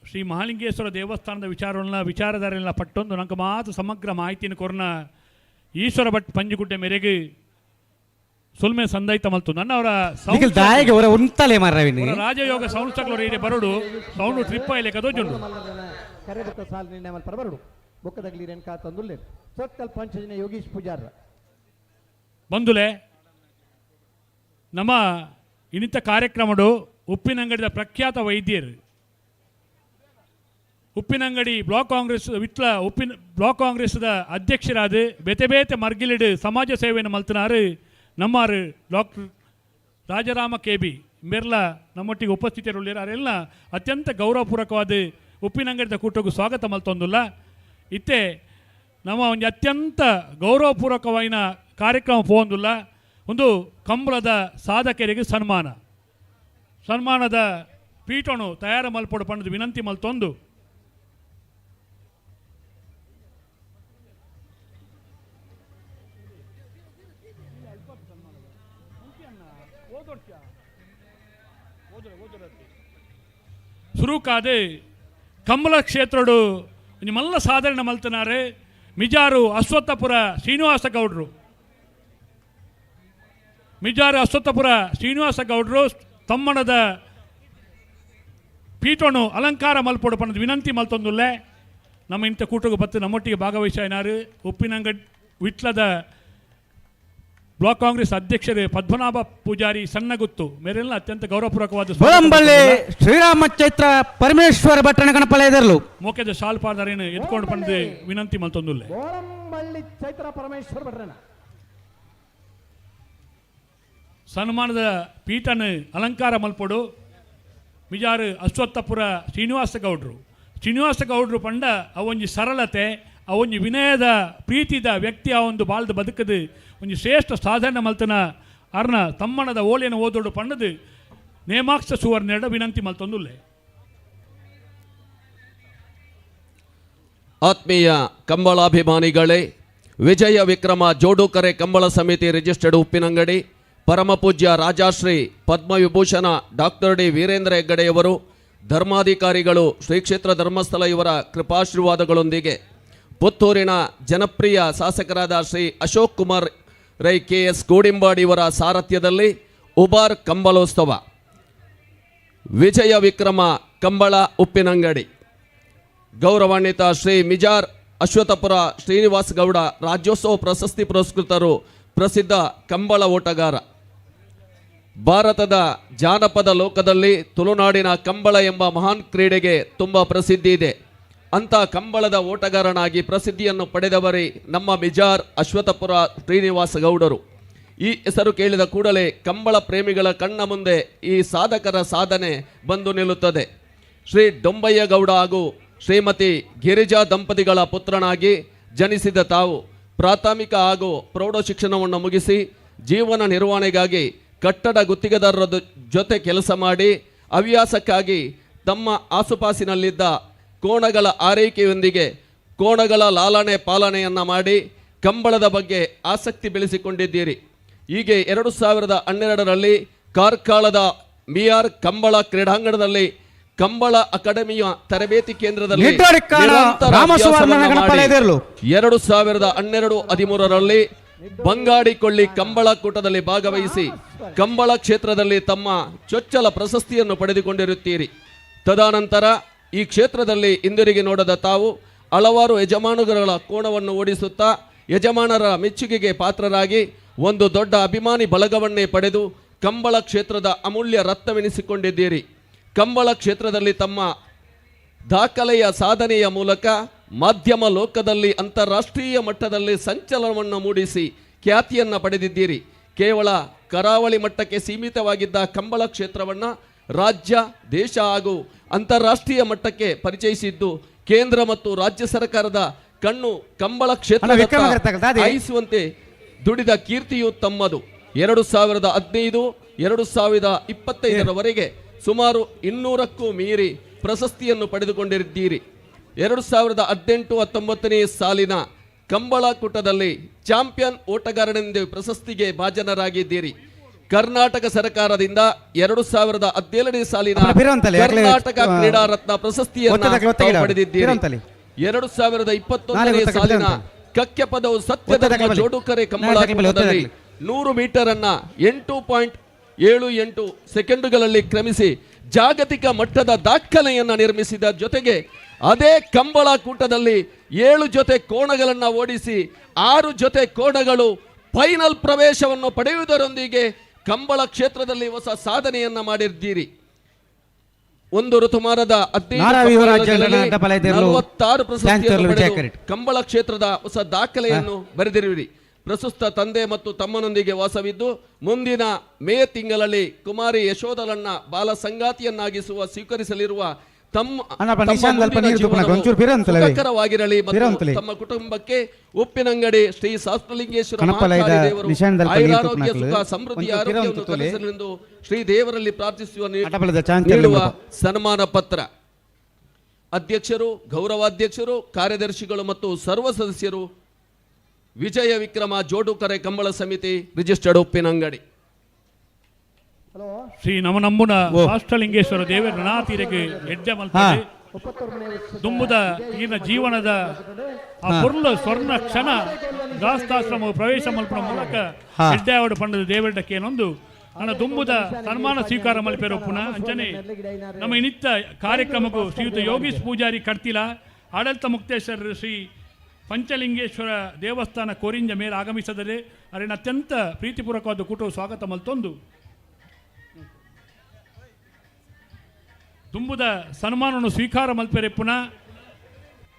ಶ್ರೀ ಮಹಾಲಿಂಗೇಶ್ವರ ದೇವಸ್ಥಾನದ ವಿಚಾರವನ್ನ ವಿಚಾರಧಾರೆಲ್ಲ ಪಟ್ಟೊಂದು ನಂಗೆ ಮಾತು ಸಮಗ್ರ ಮಾಹಿತಿಯನ್ನು ಕೊರ್ನ ಈಶ್ವರ ಭಟ್ ಪಂಜುಗುಡ್ಡೆ ಮೇರೆಗೆ ಸುಲ್ಮೆ ಸಂದೈತ ಮಲ್ತು ನನ್ನ ಅವರ ರಾಜಯೋಗ ಸಂಸ್ಥೆಗಳು ಇದೆ ಬರಡು ಸೌಂಡ್ ಟ್ರಿಪ್ ಆಯ್ಲೆಕ್ಕ ದೋಜುಂಡು. ಯೋಗೀಶ್ ಪೂಜಾರ್ ಬಂಧುಲೆ, ನಮ್ಮ ಇನ್ನಿತ ಕಾರ್ಯಕ್ರಮಡು ಉಪ್ಪಿನಂಗಡಿದ ಪ್ರಖ್ಯಾತ ವೈದ್ಯರು, ಉಪ್ಪಿನಂಗಡಿ ಬ್ಲಾಕ್ ಕಾಂಗ್ರೆಸ್ ವಿಟ್ಲ ಉಪ್ಪಿನ ಬ್ಲಾಕ್ ಕಾಂಗ್ರೆಸ್ದ ಅಧ್ಯಕ್ಷರಾದ ಬೇತೆ ಬೇತೆ ಮರ್ಗಿಲಿಡು ಸಮಾಜ ಸೇವೆಯನ್ನು ಮಲ್ತನಾರು ನಮ್ಮಾರು ಡಾಕ್ಟರ್ ರಾಜಾರಾಮ ಕೆ ಬಿ ಮೆರ್ಲ ನಮ್ಮೊಟ್ಟಿಗೆ ಉಪಸ್ಥಿತರುಳ್ಳಿರು. ಅವರೆಲ್ಲ ಅತ್ಯಂತ ಗೌರವಪೂರ್ವಕವಾದ ಉಪ್ಪಿನಂಗಡಿದ ಕೂಟಕ್ಕೂ ಸ್ವಾಗತ ಮಲ್ತೊಂದುಲ್ಲ. ಇತ್ತೆ ನಮ್ಮ ಒಂದು ಅತ್ಯಂತ ಗೌರವಪೂರ್ವಕವಾದ ಕಾರ್ಯಕ್ರಮ ಪೋಂದುಲ್ಲ. ಒಂದು ಕಂಬಳದ ಸಾಧಕರಿಗೆ ಸನ್ಮಾನ, ಸನ್ಮಾನದ ಪೀಠನು ತಯಾರು ಮಲ್ಪೊಡು ಪಂಡದು ವಿನಂತಿ ಮಲ್ತೊಂದು ಸುರುಕಾದೆ ಕಂಬಳ ಕ್ಷೇತ್ರಡು ನಿಮ್ಮೆಲ್ಲ ಸಾಧನೆ ಮಲ್ತನಾರೆ ಮಿಜಾರು ಅಶ್ವತ್ಥಪುರ ಶ್ರೀನಿವಾಸ ಗೌಡ್ರು, ಮಿಜಾರು ಅಶ್ವತ್ಥಪುರ ಶ್ರೀನಿವಾಸ ಗೌಡ್ರು ತಮ್ಮಣದ ಪೀಠನು ಅಲಂಕಾರ ಮಲ್ಪೊಡು ಪನ್ನದು ವಿನಂತಿ ಮಲ್ತೊಂದುಲ್ಲೆ. ನಮ್ಮ ಇಂಥ ಕೂಟಕ್ಕೆ ಬತ್ತು ನಮ್ಮೊಟ್ಟಿಗೆ ಭಾಗವಹಿಸಿನಾರು ಉಪ್ಪಿನಂಗಡಿ ವಿಟ್ಲದ ಬ್ಲಾಕ್ ಕಾಂಗ್ರೆಸ್ ಅಧ್ಯಕ್ಷರು ಪದ್ಮನಾಭ ಪೂಜಾರಿ ಸಣ್ಣಗುತ್ತು ಮೇರೆಲ್ಲ ಅತ್ಯಂತ ಗೌರವಪೂರ್ವಕವಾದ ಬೋಳಂಬಳ್ಳಿ ಶ್ರೀರಾಮ ಚೈತ್ರ ಪರಮೇಶ್ವರ ಭಟ್ಟಣ ಗಣಪಲಯದರ್ಲು ಮೋಕೆದ ಶಾಲ್ ಪಾದಾರೇನು ಎತ್ಕೊಂಡು ಬಂದು ವಿನಂತಿ ಮಲ್ತೊಂದುಲ್ಲೆ. ಬೋಳಂಬಳ್ಳಿ ಚೈತ್ರ ಪರಮೇಶ್ವರ ಭಟ್ರನ ಸನ್ಮಾನದ ಪೀಠನ ಅಲಂಕಾರ ಮಲ್ಪೊಡು ಮಿಜಾರು ಅಶ್ವತ್ಥಪುರ ಶ್ರೀನಿವಾಸ ಗೌಡ್ರು. ಶ್ರೀನಿವಾಸ ಗೌಡ್ರು ಪಂಡ ಅವೊಂಜಿ ಸರಳತೆ, ಅವೊಂಜಿ ವಿನಯದ ಪ್ರೀತಿದ ವ್ಯಕ್ತಿ, ಆ ಒಂದು ಬಾಳ್ದ ಬದುಕದು ಒಂಜಿ ಶ್ರೇಷ್ಠ ಸಾಧನೆ ಮಲ್ತನ ಅರ್ನ ತಮ್ಮಣದ ಓಲೆಯನ್ನು ಓದೋಡು ಪಂಡದು ನೇಮಾಕ್ಷ ಸುವರ್ಣೆರಡ ವಿನಂತಿ ಮಲ್ತೊಂದುಲ್ಲೆ. ಆತ್ಮೀಯ ಕಂಬಳಾಭಿಮಾನಿಗಳೇ, ವಿಜಯ ವಿಕ್ರಮ ಜೋಡುಕರೆ ಕಂಬಳ ಸಮಿತಿ ರಿಜಿಸ್ಟರ್ಡ್ ಉಪ್ಪಿನಂಗಡಿ ಪರಮಪೂಜ್ಯ ರಾಜಾಶ್ರೀ ಪದ್ಮವಿಭೂಷಣ ಡಾಕ್ಟರ್ ಡಿ ವೀರೇಂದ್ರ ಹೆಗ್ಗಡೆಯವರು, ಧರ್ಮಾಧಿಕಾರಿಗಳು ಶ್ರೀ ಕ್ಷೇತ್ರ ಧರ್ಮಸ್ಥಳ ಇವರ ಕೃಪಾಶೀರ್ವಾದಗಳೊಂದಿಗೆ ಪುತ್ತೂರಿನ ಜನಪ್ರಿಯ ಶಾಸಕರಾದ ಶ್ರೀ ಅಶೋಕ್ ಕುಮಾರ್ ರೈ ಕೆ ಎಸ್ ಗೋಡಿಂಬಾಡಿ ಇವರ ಸಾರಥ್ಯದಲ್ಲಿ ಉಬಾರ್ ಕಂಬಳೋತ್ಸವ ವಿಜಯ ವಿಕ್ರಮ ಕಂಬಳ ಉಪ್ಪಿನಂಗಡಿ ಗೌರವಾನ್ವಿತ ಶ್ರೀ ಮಿಜಾರ್ ಅಶ್ವತ್ಥಪುರ ಶ್ರೀನಿವಾಸ ಗೌಡ ರಾಜ್ಯೋತ್ಸವ ಪ್ರಶಸ್ತಿ ಪುರಸ್ಕೃತರು, ಪ್ರಸಿದ್ಧ ಕಂಬಳ ಓಟಗಾರ, ಭಾರತದ ಜಾನಪದ ಲೋಕದಲ್ಲಿ ತುಳುನಾಡಿನ ಕಂಬಳ ಎಂಬ ಮಹಾನ್ ಕ್ರೀಡೆಗೆ ತುಂಬ ಪ್ರಸಿದ್ಧಿ ಇದೆ. ಅಂಥ ಕಂಬಳದ ಓಟಗಾರನಾಗಿ ಪ್ರಸಿದ್ಧಿಯನ್ನು ಪಡೆದವರೇ ನಮ್ಮ ಮಿಜಾರ್ ಅಶ್ವತ್ಥಪುರ ಶ್ರೀನಿವಾಸ ಗೌಡರು. ಈ ಹೆಸರು ಕೇಳಿದ ಕೂಡಲೇ ಕಂಬಳ ಪ್ರೇಮಿಗಳ ಕಣ್ಣ ಮುಂದೆ ಈ ಸಾಧಕರ ಸಾಧನೆ ಬಂದು ನಿಲ್ಲುತ್ತದೆ. ಶ್ರೀ ಡೊಂಬಯ್ಯ ಗೌಡ ಹಾಗೂ ಶ್ರೀಮತಿ ಗಿರಿಜಾ ದಂಪತಿಗಳ ಪುತ್ರನಾಗಿ ಜನಿಸಿದ ತಾವು ಪ್ರಾಥಮಿಕ ಹಾಗೂ ಪ್ರೌಢ ಶಿಕ್ಷಣವನ್ನು ಮುಗಿಸಿ ಜೀವನ ನಿರ್ವಹಣೆಗಾಗಿ ಕಟ್ಟಡ ಗುತ್ತಿಗೆದಾರರ ಜೊತೆ ಕೆಲಸ ಮಾಡಿ ಹವ್ಯಾಸಕ್ಕಾಗಿ ತಮ್ಮ ಆಸುಪಾಸಿನಲ್ಲಿದ್ದ ಕೋಣಗಳ ಆರೈಕೆಯೊಂದಿಗೆ ಕೋಣಗಳ ಲಾಲನೆ ಪಾಲನೆಯನ್ನು ಮಾಡಿ ಕಂಬಳದ ಬಗ್ಗೆ ಆಸಕ್ತಿ ಬೆಳೆಸಿಕೊಂಡಿದ್ದೀರಿ. ಹೀಗೆ 2012ರಲ್ಲಿ ಕಾರ್ಕಳದ ಮಿಯಾರ್ ಕಂಬಳ ಕ್ರೀಡಾಂಗಣದಲ್ಲಿ ಕಂಬಳ ಅಕಾಡೆಮಿಯ ತರಬೇತಿ ಕೇಂದ್ರದಲ್ಲಿ ನಿರಂತರ ಅಭ್ಯಾಸವನ್ನು ಮಾಡಿ 2012-13ರಲ್ಲಿ ಬಂಗಾಡಿಕೊಳ್ಳಿ ಕಂಬಳ ಕೂಟದಲ್ಲಿ ಭಾಗವಹಿಸಿ ಕಂಬಳ ಕ್ಷೇತ್ರದಲ್ಲಿ ತಮ್ಮ ಚೊಚ್ಚಲ ಪ್ರಶಸ್ತಿಯನ್ನು ಪಡೆದುಕೊಂಡಿರುತ್ತೀರಿ. ತದನಂತರ ಈ ಕ್ಷೇತ್ರದಲ್ಲಿ ಹಿಂದಿರುಗಿ ನೋಡದ ತಾವು ಹಲವಾರು ಯಜಮಾನರುಗಳ ಕೋಣವನ್ನು ಓಡಿಸುತ್ತಾ ಯಜಮಾನರ ಮೆಚ್ಚುಗೆಗೆ ಪಾತ್ರರಾಗಿ ಒಂದು ದೊಡ್ಡ ಅಭಿಮಾನಿ ಬಳಗವನ್ನೇ ಪಡೆದು ಕಂಬಳ ಕ್ಷೇತ್ರದ ಅಮೂಲ್ಯ ರತ್ನವೆನಿಸಿಕೊಂಡಿದ್ದೀರಿ. ಕಂಬಳ ಕ್ಷೇತ್ರದಲ್ಲಿ ತಮ್ಮ ದಾಖಲೆಯ ಸಾಧನೆಯ ಮೂಲಕ ಮಾಧ್ಯಮ ಲೋಕದಲ್ಲಿ ಅಂತಾರಾಷ್ಟ್ರೀಯ ಮಟ್ಟದಲ್ಲಿ ಸಂಚಲನವನ್ನು ಮೂಡಿಸಿ ಖ್ಯಾತಿಯನ್ನು ಪಡೆದಿದ್ದೀರಿ. ಕೇವಲ ಕರಾವಳಿ ಮಟ್ಟಕ್ಕೆ ಸೀಮಿತವಾಗಿದ್ದ ಕಂಬಳ ಕ್ಷೇತ್ರವನ್ನು ರಾಜ್ಯ, ದೇಶ ಹಾಗೂ ಅಂತಾರಾಷ್ಟ್ರೀಯ ಮಟ್ಟಕ್ಕೆ ಪರಿಚಯಿಸಿದ್ದು ಕೇಂದ್ರ ಮತ್ತು ರಾಜ್ಯ ಸರ್ಕಾರದ ಕಣ್ಣು ಕಂಬಳ ಕ್ಷೇತ್ರ ಹಾಯಿಸುವಂತೆ ದುಡಿದ ಕೀರ್ತಿಯು ತಮ್ಮದು. 2015 2025ರವರೆಗೆ ಸುಮಾರು 200ಕ್ಕೂ ಮೀರಿ ಪ್ರಶಸ್ತಿಯನ್ನು ಪಡೆದುಕೊಂಡಿದ್ದೀರಿ. 2018-19ನೇ ಸಾಲಿನ ಕಂಬಳ ಕೂಟದಲ್ಲಿ ಚಾಂಪಿಯನ್ ಓಟಗಾರನೆಂದು ಪ್ರಶಸ್ತಿಗೆ ಭಾಜನರಾಗಿದ್ದೀರಿ. ಕರ್ನಾಟಕ ಸರ್ಕಾರದಿಂದ 2017ನೇ ಸಾಲಿನ ಕರ್ನಾಟಕ ಕ್ರೀಡಾ ರತ್ನ ಪ್ರಶಸ್ತಿಯನ್ನು ಪಡೆದಿದ್ದೀರಿ. 2021ನೇ ಸಾಲಿನ ಕಕ್ಕೆ ಪದವು ಸತ್ಯಧರ್ಮ ಜೋಡುಕರೆ ಕಂಬಳ ಕೂಟದಲ್ಲಿ 100 ಮೀಟರ್ ಅನ್ನ 8.78 ಸೆಕೆಂಡುಗಳಲ್ಲಿ ಕ್ರಮಿಸಿ ಜಾಗತಿಕ ಮಟ್ಟದ ದಾಖಲೆಯನ್ನು ನಿರ್ಮಿಸಿದ ಜೊತೆಗೆ ಅದೇ ಕಂಬಳ ಕೂಟದಲ್ಲಿ 7 ಜೊತೆ ಕೋಣಗಳನ್ನು ಓಡಿಸಿ 6 ಜೊತೆ ಕೋಣಗಳು ಫೈನಲ್ ಪ್ರವೇಶವನ್ನು ಪಡೆಯುವುದರೊಂದಿಗೆ ಕಂಬಳ ಕ್ಷೇತ್ರದಲ್ಲಿ ಹೊಸ ಸಾಧನೆಯನ್ನು ಮಾಡಿದ್ದೀರಿ. ಒಂದು ಋತುಮಾನದ 46 ಪ್ರಶಸ್ತಿಯನ್ನು ಪಡೆದು ಕಂಬಳ ಕ್ಷೇತ್ರದ ಹೊಸ ದಾಖಲೆಯನ್ನು ಬರೆದಿರುವಿರಿ. ಪ್ರಸ್ತುತ ತಂದೆ ಮತ್ತು ತಮ್ಮನೊಂದಿಗೆ ವಾಸವಿದ್ದು ಮುಂದಿನ ಮೇ ತಿಂಗಳಲ್ಲಿ ಕುಮಾರಿ ಯಶೋಧರನ್ನ ಬಾಲ ಸಂಗಾತಿಯನ್ನಾಗಿಸುವ ಸ್ವೀಕರಿಸಲಿರುವ ತಮ್ಮ ಸುಖಕರವಾಗಿರಲಿ ಮತ್ತು ತಮ್ಮ ಕುಟುಂಬಕ್ಕೆ ಉಪ್ಪಿನಂಗಡಿ ಶ್ರೀ ಶಾಸ್ತ್ರಲಿಂಗೇಶ್ವರ ದೇವರು ಆಯುರಾರೋಗ್ಯ ಸುಖ ಸಮೃದ್ಧಿ ಆರೋಗ್ಯವನ್ನು ಕರುಣಿಸಲೆಂದು ಶ್ರೀ ದೇವರಲ್ಲಿ ಪ್ರಾರ್ಥಿಸುವ ನೀಡುವ ಸನ್ಮಾನ ಪತ್ರ. ಅಧ್ಯಕ್ಷರು, ಗೌರವಾಧ್ಯಕ್ಷರು, ಕಾರ್ಯದರ್ಶಿಗಳು ಮತ್ತು ಸರ್ವ ಸದಸ್ಯರು ವಿಜಯ ವಿಕ್ರಮ ಜೋಡುಕರೆ ಕಂಬಳ ಸಮಿತಿ ರಿಜಿಸ್ಟರ್ಡ್ ಉಪ್ಪಿನಂಗಡಿ. ಶ್ರೀ ನಮನಂಬುನ ಶಾಸ್ತ್ರಲಿಂಗೇಶ್ವರ ದೇವರ ರಣಾತೀರಗೆ ಎಡ್ಡೆ ಮಲ್ಪೆ ದುಂಬುದ ಈನ ಜೀವನದ ಆ ಪೊರ್ಲು ಸ್ವರ್ಣ ಕ್ಷಣ ದಾಸ್ತಾಶ್ರಮ ಪ್ರವೇಶ ಮಲ್ಪನ ಮೂಲಕ ಎಡ್ಡೆ ಅವಡು ಪಂಡದ ದೇವರಡಕ್ಕೇನೊಂದು ನನ್ನ ದುಂಬುದ ಸನ್ಮಾನ ಸ್ವೀಕಾರ ಮಲ್ಪೆರೊಪ್ಪುನ ಅಂಚನೆ ನಮ್ಮ ಇನ್ನಿತ್ತ ಕಾರ್ಯಕ್ರಮಕ್ಕೂ ಶ್ರೀಯುತ ಯೋಗೀಶ್ ಪೂಜಾರಿ ಕಡ್ತಿಲ ಆಡಳಿತ ಮುಕ್ತೇಶ್ವರ ಶ್ರೀ ಪಂಚಲಿಂಗೇಶ್ವರ ದೇವಸ್ಥಾನ ಕೋರಿಂಜ ಮೇರೆ ಆಗಮಿಸದರೆ ಅರಿನ ಅತ್ಯಂತ ಪ್ರೀತಿಪೂರ್ವಕವಾದ ಕೂಟವು ಸ್ವಾಗತ ಮಲ್ತೊಂದು ತುಂಬುದ ಸನ್ಮಾನವನ್ನು ಸ್ವೀಕಾರ ಮಲ್ಪೆರೆ ಪುನಃ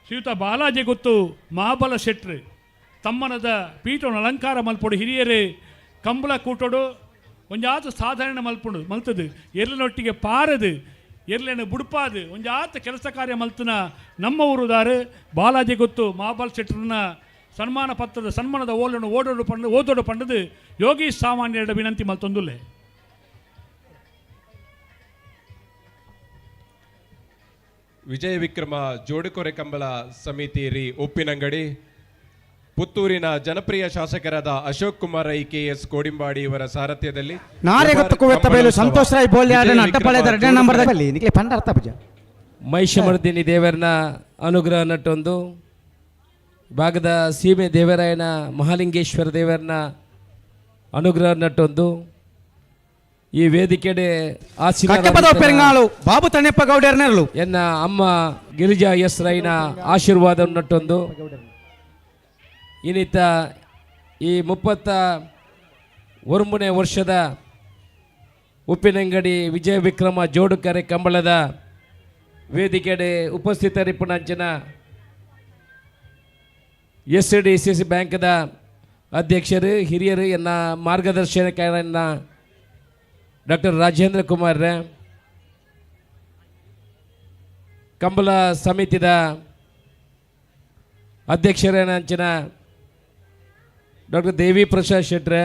ಶ್ರೀಯುತ ಬಾಲಾಜಿ ಗೊತ್ತು ಮಹಾಬಲ ಶೆಟ್ರು ತಮ್ಮನದ ಪೀಠವನ್ನು ಅಲಂಕಾರ ಮಲ್ಪೊಡು ಹಿರಿಯರೇ ಕಂಬಳ ಕೂಟೋಡು ಒಂಜಾತ ಸಾಧಾರಣ ಮಲ್ಪುಂಡು ಮಲ್ತದು ಎರ್ಲಿನೊಟ್ಟಿಗೆ ಪಾರದು ಎರ್ಲೆನ ಬುಡ್ಪಾದು ಒಂಜಾತ ಕೆಲಸ ಕಾರ್ಯ ಮಲ್ತನ ನಮ್ಮ ಊರುದಾರು ಬಾಲಾಜಿ ಗೊತ್ತು ಮಹಾಬಲ ಶೆಟ್ರನ್ನ ಸನ್ಮಾನ ಪತ್ರದ ಸನ್ಮಾನದ ಓಲನ್ನು ಓಡೋಡು ಪಂಡು ಓದೋಡು ಪಂಡದು ಯೋಗೀಶ್ ಸಾಮಾನ್ಯರ ವಿನಂತಿ ಮಲ್ತೊಂದುಲ್ಲೆ. ವಿಜಯ ವಿಕ್ರಮ ಜೋಡುಕೊರೆ ಕಂಬಳ ಸಮಿತಿ ರಿ ಉಪ್ಪಿನಂಗಡಿ ಪುತ್ತೂರಿನ ಜನಪ್ರಿಯ ಶಾಸಕರಾದ Ashok Kumar I K S Kodimbadi ಇವರ ಸಾರಥ್ಯದಲ್ಲಿ ಸಂತೋಷ್ ರಾಯ್ ಮಹಿಷಮರ್ದಿನಿ ದೇವರನ ಅನುಗ್ರಹ ನಟ್ಟೊಂದು ಭಾಗದ ಸೀಮೆ ದೇವರಾಯನ ಮಹಾಲಿಂಗೇಶ್ವರ ದೇವರನ ಅನುಗ್ರಹ ನಟ್ಟೊಂದು ಈ ವೇದಿಕೆಡೆ ಬಾಬು ತಣ್ಣಪ್ಪ ಗೌಡರ್ನರ್ಲು ಎನ್ನ ಅಮ್ಮ ಗಿರಿಜಾ ಎಸ್ ರೈನ ಆಶೀರ್ವಾದ ನಟ್ಟೊಂದು ಇನ್ನಿತ ಈ 31ನೇ ವರ್ಷದ ಉಪ್ಪಿನಂಗಡಿ ವಿಜಯ ವಿಕ್ರಮ ಜೋಡುಕರೆ ಕಂಬಳದ ವೇದಿಕೆಡೆ ಉಪಸ್ಥಿತರಿಪ್ಪುನಂಚಿನ ಎಸ್ ಡಿ ಸಿ ಸಿ ಬ್ಯಾಂಕ್ದ ಅಧ್ಯಕ್ಷರು ಹಿರಿಯರು ಎನ್ನ ಮಾರ್ಗದರ್ಶಕರನ್ನ ಡಾಕ್ಟರ್ ರಾಜೇಂದ್ರ ಕುಮಾರ್ ಕಂಬಳ ಸಮಿತಿದ ಅಧ್ಯಕ್ಷರೇನಂಚಿನ ಡಾಕ್ಟರ್ ದೇವಿ ಪ್ರಸಾದ್ ಶೆಟ್ರೆ,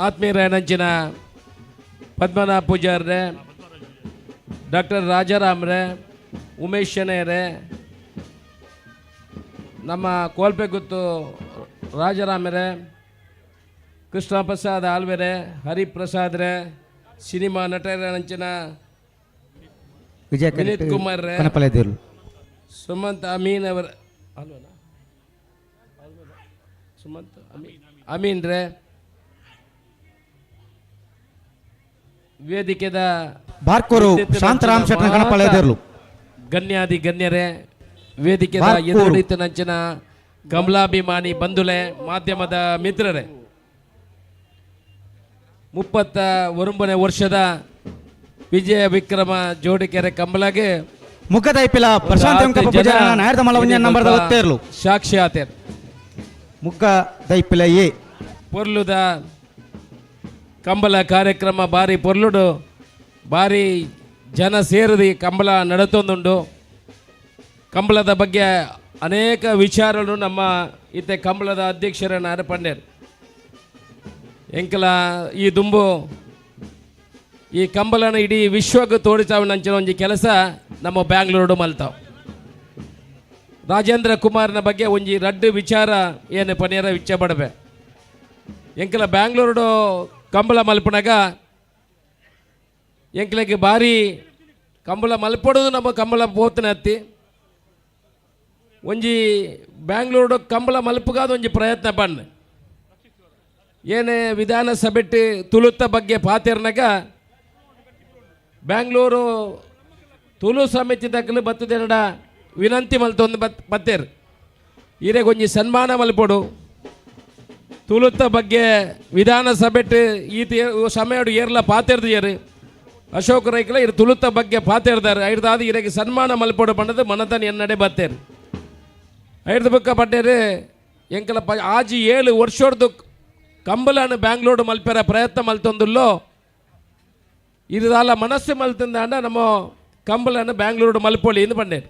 ಆತ್ಮೀಯರೇನಂಚಿನ ಪದ್ಮನಾಭ ಪೂಜಾರ್ರೆ, ಡಾಕ್ಟರ್ ರಾಜಾರಾಮ್ರೆ, ಉಮೇಶ್ ಶೆಣೈರೆ, ನಮ್ಮ ಕೋಲ್ಪೆ ಗುತ್ತು ರಾಜಾರಾಮರೇ, ಕೃಷ್ಣ ಪ್ರಸಾದ್ ಆಲ್ವೆರೆ, ಹರಿಪ್ರಸಾದ್ರೆ, ಸಿನಿಮಾ ನಟರಂಚಿನ ವಿನೀತ್ ಕುಮಾರ್, ಸುಮಂತ್ ಅಮೀನ್ ಅವರ ಅಲ್ವಲ್ಲ ಸುಮಂತ್ ಅಮೀನ್ ರೇ, ವೇದಿಕೆದ ಬಾರ್ಕೂರು ಶಾಂತರಾಮ್ ಶೆಟ್ಟನ ಕಣಪಾಳ್ಯದವರು ಗಣ್ಯಾದಿ ಗಣ್ಯರೇ, ವೇದಿಕೆದ ಎದುರಿತನಂಚಿನ ಕಮಲಾಭಿಮಾನಿ ಬಂಧುಲೆ, ಮಾಧ್ಯಮದ ಮಿತ್ರರೇ, 31ನೇ ವರ್ಷದ ವಿಜಯ ವಿಕ್ರಮ ಜೋಡಿಕೆರೆ ಕಂಬಳಗೆ ಮುಗ್ಗದೈಪಿಲ ಪ್ರಶಾಂತ್ ಸಾಕ್ಷಿ ಆತೇರ್ ಮುಗ್ಗದೈಪಿಲ ಎ ಪೊರ್ಲುದ ಕಂಬಳ ಕಾರ್ಯಕ್ರಮ ಬಾರಿ ಪೊರ್ಲುಡು, ಬಾರಿ ಜನ ಸೇರಿದ ಕಂಬಳ ನಡತೊಂದುಂಡು. ಕಂಬಳದ ಬಗ್ಗೆ ಅನೇಕ ವಿಚಾರಗಳು ನಮ್ಮ ಇತ್ತೆ ಕಂಬಳದ ಅಧ್ಯಕ್ಷರನ್ನ ಪಂಡೇರ್ ಎಂಕಲ ಈ ದುಂಬು ಈ ಕಂಬಳನ ಇಡೀ ವಿಶ್ವಕ್ಕೆ ತೋರಿಸಾವನಂಚಿನ ಒಂಜಿ ಕೆಲಸ ನಮ್ಮ ಬ್ಯಾಂಗ್ಳೂರು ಮಲ್ತಾವ್. ರಾಜೇಂದ್ರ ಕುಮಾರ್ನ ಬಗ್ಗೆ ಒಂಜಿ ರಡ್ಡು ವಿಚಾರ ಏನು ಪನೇರ ಇಚ್ಛೆ ಪಡಬೆ. ಎಂಕಲ ಬ್ಯಾಂಗ್ಳೂರು ಕಂಬಳ ಮಲ್ಪನಾಗ ಎಂಕಲಕ್ಕೆ ಭಾರಿ ಕಂಬಳ ಮಲ್ಪಡೋದು ನಮ್ಮ ಕಂಬಳ ಪೋತನ ಹತ್ತಿ ಒಂಜಿ ಬ್ಯಾಂಗ್ಳೂರು ಕಂಬಳ ಮಲ್ಪಗಾದ ಒಂಜಿ ಪ್ರಯತ್ನ ಬಣ್ಣ ಏನೇ ವಿಧಾನಸಭೆಟ್ಟು ತುಳುತ್ತ ಬಗ್ಗೆ ಪಾತಿರ್ನಾಗ ಬ್ಯಾಂಗ್ಳೂರು ತುಳು ಸಮಿತಿ ದಕ್ಕಲು ಬತ್ತದೆರಡ ವಿನಂತಿ ಮಲ್ತೊಂದು ಬತ್ತೇರು ಈರೆಗೆ ಒಂಜಿ ಸನ್ಮಾನ ಮಲ್ಪೊಡು ತುಳುತ್ತ ಬಗ್ಗೆ ವಿಧಾನಸಭೆಟ್ಟು ಈತ ಸಮಯಡು ಏರ್ಲ ಪಾತಿರ್ದು ಏರು ಅಶೋಕ್ ರೈಕಲ ಇರು ತುಳುತ್ತ ಬಗ್ಗೆ ಪಾತಿರ್ದಾರೆ ಐರ್ದಾದ ಇರೆಗೆ ಸನ್ಮಾನ ಮಲ್ಪೊಡು ಪಂಡದು ಮನತನ ಎನ್ನಡೆ ಬತ್ತೇರು ಐರ್ದ ಬಕ್ಕ ಪಟ್ಟೇರು ಎಂಕಲ ಆಜಿ 7 ವರ್ಷದ್ದು ಕಂಬಳನ ಬ್ಯಾಂಗ್ಳೂರು ಮಲ್ಪೆರ ಪ್ರಯತ್ನ ಮಲ್ತೊಂದುಲ್ಲೋ இதுதால ಮನಸ್ಸು ಮಲ್ತಂದಾಂಡ ನಮ್ಮ ಕಂಬಳನ ಬ್ಯಾಂಗ್ಳೂರು ಮಲ್ಪೊಳಿ ಎಂದು ಪಂಡೇರು.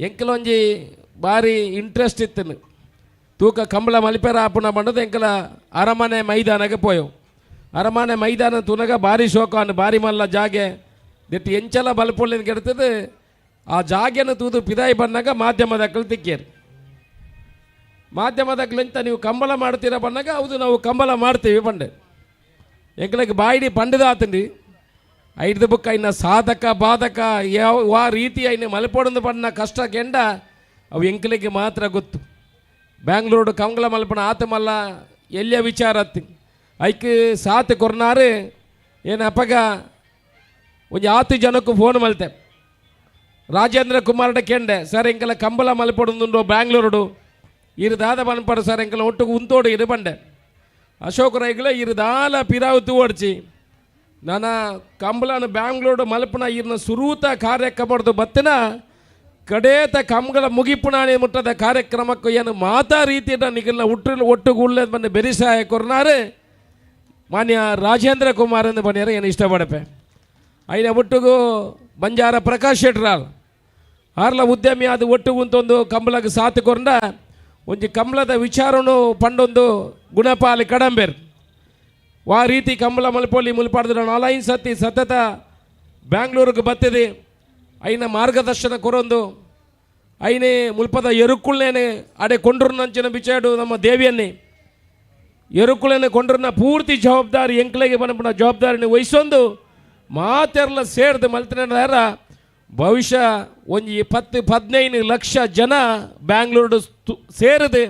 ಎಂಕಲ ಒಂಜಿ ಭಾರಿ ಇಂಟ್ರೆಸ್ಟ್ ಇತ್ತು ತೂಕ ಕಂಬಳ ಮಲ್ಪೆರ ಆಪುನ ಪಂಡದು ಎಂಕಲ ಅರಮನೆ ಮೈದಾನಕ್ಕೆ ಪೋಯೋ. ಅರಮನೆ ಮೈದಾನ ತುನಗ ಭಾರಿ ಶೋಕಾನು ಭಾರಿ ಮಲ್ಲ ಜಾಗೆ ದಿಟ್ಟು ಎಂಚಲ ಬಲ್ಪೊಳ್ಳಿ ಕೆಡ್ತದೆ. ಆ ಜಾಗೆನ ತೂದು ಪಿದಾಯಿ ಬಂದಾಗ ಮಾಧ್ಯಮದಕ್ಕಲು ತಿಕ್ಕೇರು. ಮಾಧ್ಯಮದಕ್ಕಲಿಂತ ನೀವು ಕಂಬಳ ಮಾಡ್ತೀರಾ ಬಂದಾಗ ಹೌದು ನಾವು ಕಂಬಳ ಮಾಡ್ತೀವಿ ಪಂಡೆ. ಎಂಕಲಕ್ಕೆ ಬಾಯಿಡಿ ಪಂಡದ ಆತಂಡಿ ಐದು ಬುಕ್ ಐನ ಸಾಧಕ ಬಾಧಕ ಯಾವ ಆ ರೀತಿ ಐನ ಮಲ್ಪೊಡಂದು ಪಣ್ಣ ಕಷ್ಟ ಕೆಂಡ ಅವು ಎಂಕಲಿಗೆ ಮಾತ್ರ ಗೊತ್ತು. ಬ್ಯಾಂಗ್ಳೂರು ಕಂಬಳ ಮಲ್ಪಣ ಆತ ಮಲ್ಲ ಎಲ್ಲಿಯ ವಿಚಾರತ್ತು ಐಕ್ ಸಾತ್ ಕೊರ್ನಾರು ಏನು ಅಪ್ಪಗ ಒಂಜಿ ಆತು ಜನಕ್ಕೂ ಫೋನ್ ಮಲ್ತೆ ರಾಜೇಂದ್ರ ಕುಮಾರ್ಡ ಕೇಂಡೆ ಸರ್ ಎಂಕೆಲ್ಲ ಕಂಬಳ ಮಲ್ಪೊಡುಂದುಂಡು ಬ್ಯಾಂಗ್ಳೂರುಡು ಇರು ದಾದ ಪನ್ಪಡು ಸರ್ ಎಂಕೆಲ್ಲ ಒಟ್ಟುಗು ಉಂತೋಡು ಇರು ಪಂಡೆ ಅಶೋಕ್ ರೈಗಳ ಇರು ದಾಲ ಪಿರಾವು ತೂವಡ್ಚಿ ನಾನ ಕಂಬಳನ ಬ್ಯಾಂಗ್ಳೂರು ಮಲ್ಪನ ಇರ್ನ ಸುರೂತ ಕಾರ್ಯಕ್ರಮದ ಬತ್ತಿನ ಕಡೇತ ಕಂಬಳ ಮುಗಿಪುಣಾಣಿ ಮುಟ್ಟದ ಕಾರ್ಯಕ್ರಮಕ್ಕೂ ಏನು ಮಾತಾ ರೀತಿಯ ನಿಗಲ್ನ ಹುಟ್ಟು ಒಟ್ಟುಗೂಡ್ಲೆ ಬಂದು ಬೆರಿಸಾಯ ಕೊರ್ನಾರು ಮಾನ್ಯ ರಾಜೇಂದ್ರ ಕುಮಾರ್ ಎಂದು ಬನ್ನಿಯಾರ ಏನು ಇಷ್ಟಪಡಪೆ ಐನ ಒಟ್ಟುಗು ಬಂಜಾರ ಪ್ರಕಾಶ್ ಶೆಟ್ರಾಲ್ ಆರ್ಲ ಉದ್ಯಮಿ ಅದು ಒಟ್ಟು ಒಂದು ಕಂಬಳಕ್ಕೆ ಸಾತು ಕೊರಂಡ ಒಂಜಿ ಕಂಬಳದ ವಿಚಾರನು ಪಂಡೊಂದು ಗುಣಪಾಲಿ ಕಡಂಬೇರ್ ವಾ ರೀತಿ ಕಂಬಳ ಮಲ್ಪೊಲಿ ಮುಲ್ಪಾಡ್ದು ನಾಲೈನ್ ಸತಿ ಸತತ ಬ್ಯಾಂಗ್ಳೂರಿಗೆ ಬತ್ತಿದೆ ಐನ ಮಾರ್ಗದರ್ಶನ ಕೊರೊಂದು ಐನೇ ಮುಲ್ಪದ ಎರುಕುಳ್ನೇನೆ ಅಡೆ ಕೊಂಡ್ರನಂಚಿನ ಬಿಚಾಡು ನಮ್ಮ ದೇವಿಯನ್ನೇ ಎರುಕುಳನೆ ಕೊಂಡ್ರನ್ನ ಪೂರ್ತಿ ಜವಾಬ್ದಾರಿ ಎಂಕ್ಲೆಗೆ ಬನಪುನ ಜವಾಬ್ದಾರಿನ ವಹಿಸೊಂದು ಮಾತೆರ್ಲ ಸೇರ್ದು ಮಲ್ತಿನ ಭವಿಷ್ಯ ಒಂಜಿ 10-15 ಲಕ್ಷ ಜನ ಬ್ಯಾಂಗ್ಳೂರು ಸೇರಿದೆ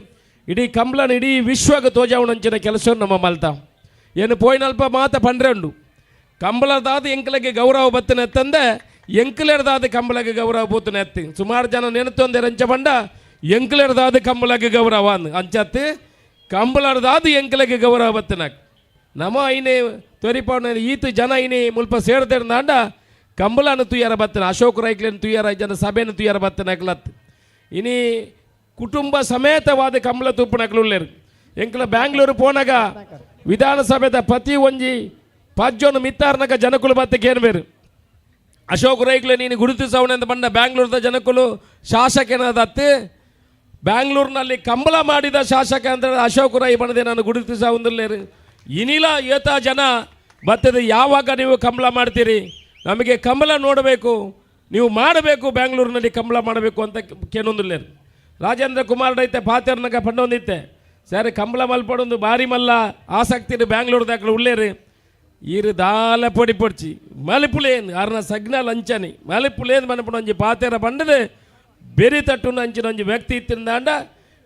ಇಡೀ ಕಂಬ್ಳನ ಇಡೀ ವಿಶ್ವಕ್ಕೆ ತೋಜಾವಣಂಚಿನ ಕೆಲಸ ನಮ್ಮ ಮಲ್ತ ಏನು ಪೋಯಿನಲ್ಪ ಮಾತ ಪಂಡ್ರೆ ಕಂಬಳದಾದ ಎಂಕ್ಲೆಗೆ ಗೌರವ ಬತ್ತನೆ ಎತ್ತಂದೆ ಎಂಕ್ಲೆರ್ದಾದ ಕಂಬಳಗೆ ಗೌರವ ಬೂತನೆ ಎತ್ತಿ ಸುಮಾರು ಜನ ನೆನತೊಂದೆ ರಂಚ ಬಂಡ ಎಂಕ್ಲೆರ್ದಾದ ಕಂಬಳಗೆ ಗೌರವ ಅಂಚತ್ತಿ ಕಂಬಳರ್ದಾದ ಎಂಕ್ಲೆಗೆ ಗೌರವ ಬತ್ತನಾಕ್ ನಮ ಐನೇ ತೊರಿಪಾವಣ ಈತ ಜನ ಐನೇ ಮುಲ್ಪ ಸೇರ್ದಿರ್ದಾಂಡ ಕಂಬಳನ ತುಯ್ಯಾರ ಬತ್ತನ ಅಶೋಕ್ ರೈಕ್ಲೇನು ತುಯ್ಯಾರ ಜನ ಸಭೆನ ತುಯ್ಯಾರ ಬತ್ತನಕ್ಲತ್ ಇನಿ ಕುಟುಂಬ ಸಮೇತವಾದ ಕಂಬಳ ತುಪ್ಪನಕ್ಲು ಎಂಕ್ಲ ಬ್ಯಾಂಗ್ಳೂರು ಪೋನಾಗ ವಿಧಾನಸಭೆದ ಪ್ರತಿ ಒಂಜಿ ಪಜ್ಜೋನು ಮಿತ್ತಾರ್ನಕ ಜನಕುಲು ಬತ್ತಕ್ಕೆ ಏನು ಬೇರು ಅಶೋಕ್ ರೈಕ್ಲೆ ನೀನು ಗುರುತಿಸವನೆಂದು ಬಂದ ಬ್ಯಾಂಗ್ಳೂರ್ದ ಜನಕುಲು ಶಾಸಕನಾದತ್ತು ಬ್ಯಾಂಗ್ಳೂರಿನಲ್ಲಿ ಕಂಬಳ ಮಾಡಿದ ಶಾಸಕ ಅಂತ ಅಶೋಕ್ ರೈ ಬಂದೆ ನಾನು ಗುರುತಿಸವಂದಿಲ್ಲೇರು ಇನಿಲ ಏತ ಜನ ಬರ್ತದೆ ಯಾವಾಗ ನೀವು ಕಂಬಳ ಮಾಡ್ತೀರಿ ನಮಗೆ ಕಂಬಳ ನೋಡಬೇಕು ನೀವು ಮಾಡಬೇಕು ಬ್ಯಾಂಗ್ಳೂರಿನಲ್ಲಿ ಕಂಬಳ ಮಾಡಬೇಕು ಅಂತ ಕೇನೊಂದಿಲ್ಲೇರು ರಾಜೇಂದ್ರ ಕುಮಾರ್ ಐತೆ ಪಾತೆರ್ನಕ ಪಂಡೊಂದಿತ್ತೆ ಸರಿ ಕಂಬಳ ಮಲ್ಪಡೊಂದು ಭಾರಿ ಮಲ್ಲ ಆಸಕ್ತಿ ಬ್ಯಾಂಗ್ಳೂರು ದಾಖಲು ಉಳ್ಳೇರು ಈರು ದಾಲ ಪೊಡಿ ಪೊಡ್ಚಿ ಮಲಿಪುಲೇನ್ ಅರ್ನ ಸಗ್ನ ಲಂಚನಿ ಮಲಿಪುಲೇನ್ ಮನಪುಣ ಒಂಜಿ ಪಾತೆರ ಪಂಡದು ಬೆರಿ ತಟ್ಟುನ ಅಂಚಿನ ಒಂಜಿ ವ್ಯಕ್ತಿ ಇತ್ತಿಂದಾಂಡ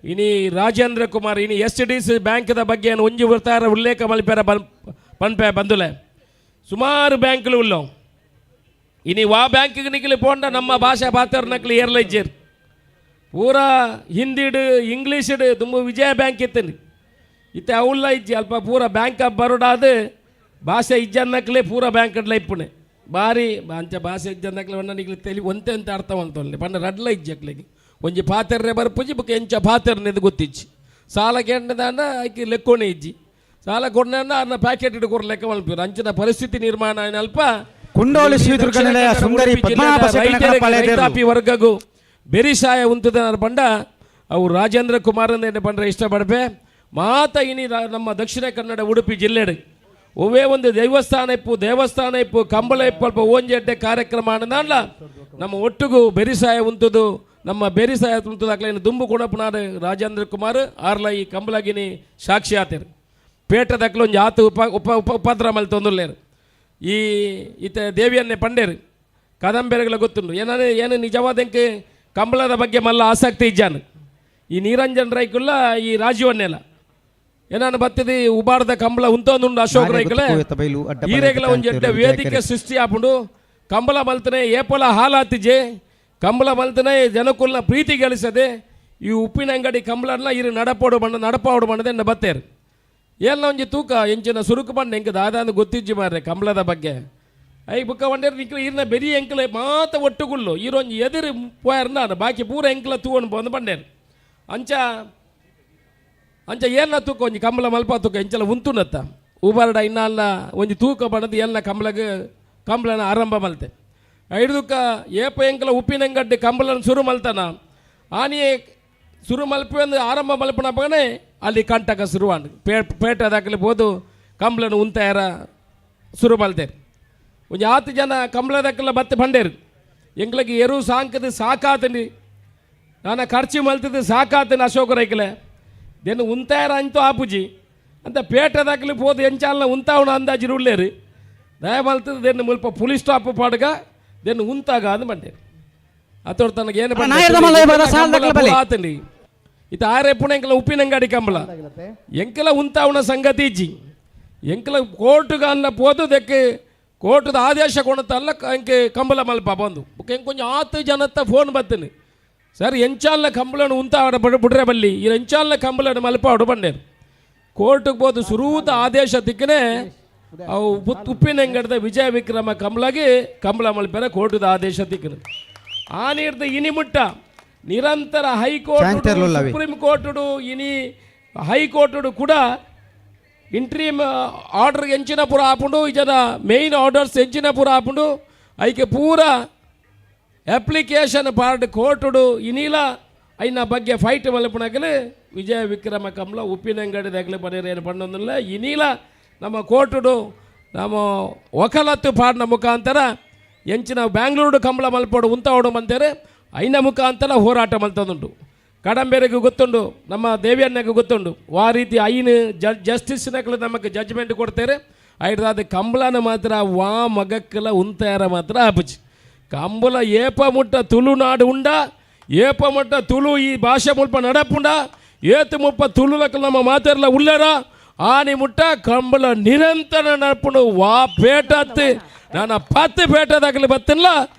ಇನಿ ರಾಜೇಂದ್ರ ಕುಮಾರ್ ಇನಿ S D C ಬ್ಯಾಂಕ್ದ ಬಗ್ಗೆ ಏನು ಒಂಜಿ ವೃತ್ತಾರ ಉಲ್ಲೇಖ ಮಲ್ಪೆರ ಪನ್ಪೆ ಬಂದುಲೆ ಸುಮಾರು ಬ್ಯಾಂಕ್ಲು ಉಳ್ಳವು ಇನಿ ವಾ ಬ್ಯಾಂಕಿಗೆ ನಿಕ್ಲಿ ಪೋಂಡ ನಮ್ಮ ಭಾಷೆ ಪಾತೆರ ನಕ್ಲಿ ಏರ್ಲೈಜೇರ್ ಪೂರಾ ಹಿಂದಿಡು ಇಂಗ್ಲೀಷಿಡು ತುಂಬ ವಿಜಯ ಬ್ಯಾಂಕ್ ಇತ್ತನಿ ಇತ್ತೆ ಅವುಲ್ಲ ಇಜ್ಜಿ ಅಲ್ಪ ಪೂರ ಬ್ಯಾಂಕ್ ಆಫ್ ಬರೋಡಾದ ಭಾಷೆ ಇಜ್ಜನ್ನಕ್ಲೆ ಪೂರ ಬ್ಯಾಂಕ್ ಅಡ್ಲ ಇಪ್ಪುಣೆ ಬಾರಿ ಅಂಚ ಭಾಷೆ ಇಜ್ಜನ್ನಕ್ಲೆ ಒಣ್ಣ ನಿಕ್ಲಿ ತೆಲಿ ಒಂತೆ ಅಂತ ಅರ್ಥ ಮಂತೊಲ್ಲೆ ಪಂಡ ರಡ್ಲ ಇಜ್ಜಕ್ಲೆಗೆ ಒಂಜಿ ಪಾತೆರ್ರೆ ಬರ್ಪುಜಿ ಬೊಕ ಎಂಚ ಪಾತೆರ್ನೆದು ಗೊತ್ತಿಜ್ಜಿ ಸಾಲ ಕೇಂದ್ರದಾಂಡ ಐಕೆ ಲೆಕ್ಕೋಣೆ ಇಜ್ಜಿ ಸಾಲ ಕೊಡ್ನ ಅನ್ನ ಪ್ಯಾಕೆಟ್ ಇಟ್ಟು ಕೊರ್ ಲೆಕ್ಕ ಮಲ್ಪಿರು ಅಂಚಿನ ಪರಿಸ್ಥಿತಿ ನಿರ್ಮಾಣ ಅಲ್ಪ ಕುಂಡೋಳಿ ಶ್ರೀದುರ್ಗ ನಿಲಯ ಸುಂದರಿ ಪದ್ಮನಾಭ ರೈತಾಪಿ ವರ್ಗಗೂ ಬೆರಿಸಾಯ ಉಂತದ ಪಂಡ ಅವು ರಾಜೇಂದ್ರ ಕುಮಾರ್ ಅಂತ ಪಂಡ್ರೆ ಇಷ್ಟಪಡ್ಪೆ ಮಾತ ಇನಿ ನಮ್ಮ ದಕ್ಷಿಣ ಕನ್ನಡ ಉಡುಪಿ ಜಿಲ್ಲೆಡು ಒವ್ವೇ ಒಂದು ದೇವಸ್ಥಾನ ಇಪ್ಪು ದೇವಸ್ಥಾನ ಇಪ್ಪು ಕಂಬಳ ಇಪ್ಪು ಅಲ್ಪ ಓಂಜೆಡ್ಡೆ ಕಾರ್ಯಕ್ರಮ ಅನ್ನಲ್ಲ ನಮ್ಮ ಒಟ್ಟಿಗೂ ಬೆರಿಸಾಯ ಉಂತದು ನಮ್ಮ ಬೆರಿಸಾಯ ಉಂತದ ಅಕ್ಲೇನು ದುಂಬು ಕೊಡಪನಾದ ರಾಜೇಂದ್ರ ಕುಮಾರ್ ಆರ್ಲ ಈ ಕಂಬಳಗಿನಿ ಸಾಕ್ಷಿ ಆತೇರು ಪೇಟದಕ್ಲು ಒಂಜಿ ಆತು ಉಪ ಉಪ ಉಪ ಉಪದ್ರ ಮಲ್ತೊಂದುಲ್ಲೇರು ಈ ಈತ ದೇವಿಯನ್ನೇ ಪಂಡೇರು ಕಾದಂಬರಿಗಳ ಗೊತ್ತುಂಡು ಏನಾದ್ರೆ ಏನು ನಿಜವಾದಂಕೆ ಕಂಬಳದ ಬಗ್ಗೆ ಮಲ್ಲ ಆಸಕ್ತಿ ಇಜ್ಜಾನು ಈ ನಿರಂಜನ್ ರೈಕುಲ್ಲ ಈ ರಾಜೀವನ್ನೆಲ್ಲ ಏನಾನು ಬತ್ತಿದಿ ಉಬಾರದ ಕಂಬಳ ಉಂತೊಂದುಂಡು ಅಶೋಕ್ ರೈಕುಲೆ ಈ ರೇಗಲ ಒಂಜಿ ಎಡ್ಡೆ ವೇದಿಕೆ ಸೃಷ್ಟಿ ಆಪುಂಡು ಕಂಬಳ ಮಲ್ತನೆ ಏಪಲ ಹಾಲಾತಿಜೆ ಕಂಬಳ ಮಲ್ತನೆ ಜನಕುಲ್ನ ಪ್ರೀತಿ ಗಳಿಸದೆ ಈ ಉಪ್ಪಿನ ಅಂಗಡಿ ಕಂಬಳನ್ನ ಇರು ನಡಪೋಡು ಬಣ್ಣ ನಡಪಾಡು ಬಣ್ಣದ ಎನ್ನ ಬತ್ತೇರು ಎಲ್ಲ ಒಂಜಿ ತೂಕ ಎಂಚಿನ ಸುರುಕು ಬಣ್ಣ ಎಂಕ ದಾದಾಂದು ಗೊತ್ತಿಜ್ಜಿ ಮಾರ್ರೆ ಕಂಬಳದ ಬಗ್ಗೆ I ಬುಕ್ಕ ವಂಡೇರ್ ನಿಕ್ಲು ಈರ್ನ ಬೆರಿ ಎಂಕಲೆ ಮಾತ ಒಟ್ಟುಗುಳ್ಳು ಈರೊಂಜಿ ಎದುರು ಪೋಯರ್ನ ಬಾಕಿ ಪೂರ ಎಂಕಲ ತೂವಣ್ ಬಂದು ಬಂಡೇರು ಅಂಚ ಅಂಚ ಏನ ತೂಕ ಒಂಜಿ ಕಂಬಳ ಮಲ್ಪ ತೂಕ ಎಂಚಲ ಉಂತುನತ್ತ ಊಬಾರಡ ಇನ್ನ ಒಂಜಿ ತೂಕ ಬಣ್ಣದ ಎಲ್ಲ ಕಂಬಳಗೆ ಕಂಬಳನ ಆರಂಭ ಮಲ್ತೆ ಐದುಕ್ಕ ಏಪ ಎಂಕಲ ಉಪ್ಪಿನಂಗಡ್ಡೆ ಕಂಬಳನ ಸುರು ಮಲ್ತನ ಆನಿಯೇ ಸುರು ಮಲ್ಪೆ ಅಂದ್ರೆ ಆರಂಭ ಮಲ್ಪನಪ್ಪಗನೆ ಅಲ್ಲಿ ಕಂಟಕ ಶುರುವಾಂಡ್ ಪೇಟೆ ದಾಖಲೆ ಬೋದು ಕಂಬಳನ ಉಂತಾಯರ ಸುರು ಮಲ್ತೇರು ಒಂಜಿ ಆತು ಜನ ಕಂಬಳದಕ್ಕೆಲ್ಲ ಬತ್ತೆ ಬಂಡೇರು ಎಂಗ್ಲಗೆ ಎರು ಸಾಂಕದ ಸಾಕಾತನಿ ನಾನ ಖರ್ಚು ಮಲ್ತದ ಸಾಕಾತನಿ ಅಶೋಕ ರೈಕಲೆ ದೆನ್ ಉಂತಾಯರ ಅಂತೂ ಆಪುಜಿ ಅಂತ ಪೇಟೆ ದಾಖಲೆ ಪೋದು ಎಂಚಾಲ್ನ ಉಂತಾವಣ ಅಂದಾಜು ಉಳ್ಳೇರು ದಯ ಮಲ್ತದ ದೆನ್ ಮುಲ್ಪ ಪೊಲೀಸ್ ಸ್ಟಾಪ್ ಪಾಡ್ಗ ದೆನ್ ಉಂತಾಗ ಅಂದ್ ಬಂಡೇರು ಅತೋಡ್ ತನಗೆ ಏನು ಆತನಿ ಇತ್ತ ಆರೆ ಪುಣ ಎಂಕಲ ಉಪ್ಪಿನಂಗಡಿ ಕಂಬಳ ಎಂಕಲ ಉಂತಾವಣ ಸಂಗತಿ ಇಜ್ಜಿ ಎಂಕಲ ಕೋರ್ಟುಗ ಅಲ್ಲ ಪೋದು ದೆಕ್ಕೆ ಕೋರ್ಟದ ಆದೇಶ ಕೊಣತಲ್ಲ ಎಂಕೆ ಕಂಬಳ ಮಲ್ಪ ಬಂದು ಬೊಕ್ಕ ಎಂಕ್ ಒಂಜಿ ಆತು ಜನತ್ತ ಫೋನ್ ಬತ್ತಿನಿ ಸರ್ ಎಂಚಾಲ್ನ ಕಂಬಳನ ಉಂತಾವಡ ಬುಡ್ರೆ ಬಲ್ಲಿ ಈ ಎಂಚಾಲ್ನ ಕಂಬಳನ ಮಲ್ಪ ಬಂಡೇರು ಕೋರ್ಟ್ಗೆ ಹೋದ ಸುರೂತ ಆದೇಶ ತಿಕ್ಕನೆ ಅವು ಉಪ್ಪಿನಂಗಡದ ವಿಜಯ ವಿಕ್ರಮ ಕಂಬಳಗೆ ಕಂಬಳ ಮಲ್ಪೆರ ಕೋರ್ಟದ ಆದೇಶ ತಿಕ್ಕನೆ ಆ ನೀರ್ದ ಇನಿ ಮುಟ್ಟ ನಿರಂತರ ಹೈಕೋರ್ಟ್ ಸುಪ್ರೀಂ ಕೋರ್ಟುಡು ಇನಿ ಹೈಕೋರ್ಟುಡು ಕೂಡ ಇಂಟ್ರೀಮ್ ಆರ್ಡರ್ ಎಂಚಿನ ಪೂರ ಆಪುಂಡು ಜನ ಮೇಯ್ನ್ ಆರ್ಡರ್ಸ್ ಎಂಚಿನ ಪೂರ ಆಪುಂಡು ಐಕೆ ಪೂರ ಅಪ್ಲಿಕೇಶನ್ ಪಾರ್ಟ್ ಕೋರ್ಟುಡು ಇನಿಲ ಐನ ಬಗ್ಗೆ ಫೈಟ್ ಮಲ್ಪುನಕಲು ವಿಜಯ ವಿಕ್ರಮ ಕಮಲ ಉಪ್ಪಿನಂಗಡಿ ದಗಲು ಬರೀರ್ ಏನು ಪಣ್ಣೊಂದಿಲ್ಲ ಇನಿಲ ನಮ್ಮ ಕೋರ್ಟುಡು ನಮ್ಮ ವಕಾಲತ್ತು ಪಾಡ್ನ ಮುಖಾಂತರ ಎಂಚಿನ ಬ್ಯಾಂಗ್ಳೂರು ಕಂಬಳ ಮಲ್ಪೋಡು ಉಂತಾವಡು ಮಂತೇರೆ ಐನ ಮುಖಾಂತರ ಹೋರಾಟ ಮಲ್ತದುಂಟು. ಕಡಂಬೇರಿಗೆ ಗೊತ್ತುಂಡು, ನಮ್ಮ ದೇವಿಯನ್ನಗೆ ಗೊತ್ತುಂಡು ಆ ರೀತಿ ಐನು ಜಸ್ಟಿಸ್ನಕಲು ನಮಗೆ ಜಡ್ಜ್ಮೆಂಟ್ ಕೊಡ್ತಾರೆ. ಐಡ್ದಾದ ಕಂಬಳನ ಮಾತ್ರ ವಾ ಮಗಕ್ಕಲ ಉಂತಾರ ಮಾತ್ರ ಆಪುಜಿ. ಕಂಬಳ ಏಪ ಮುಟ್ಟ ತುಳುನಾಡು ಉಂಡ, ಏಪ ಮುಟ್ಟ ತುಳು ಈ ಭಾಷೆ ಮುಲ್ಪ ನಡಪುಂಡ, ಏತು ಮುಪ್ಪ ತುಳುಲಕಲು ನಮ್ಮ ಮಾತಾಡಲ ಉಳ್ಳರ ಆನಿ ಮುಟ್ಟ ಕಂಬಳ ನಿರಂತರ ನಡಪುಂಡು. ವಾ ಪೇಟತ್ತು ನಾನು 10 ಪೇಟದಾಗಲಿ ಬತ್ತಿಲ್ಲ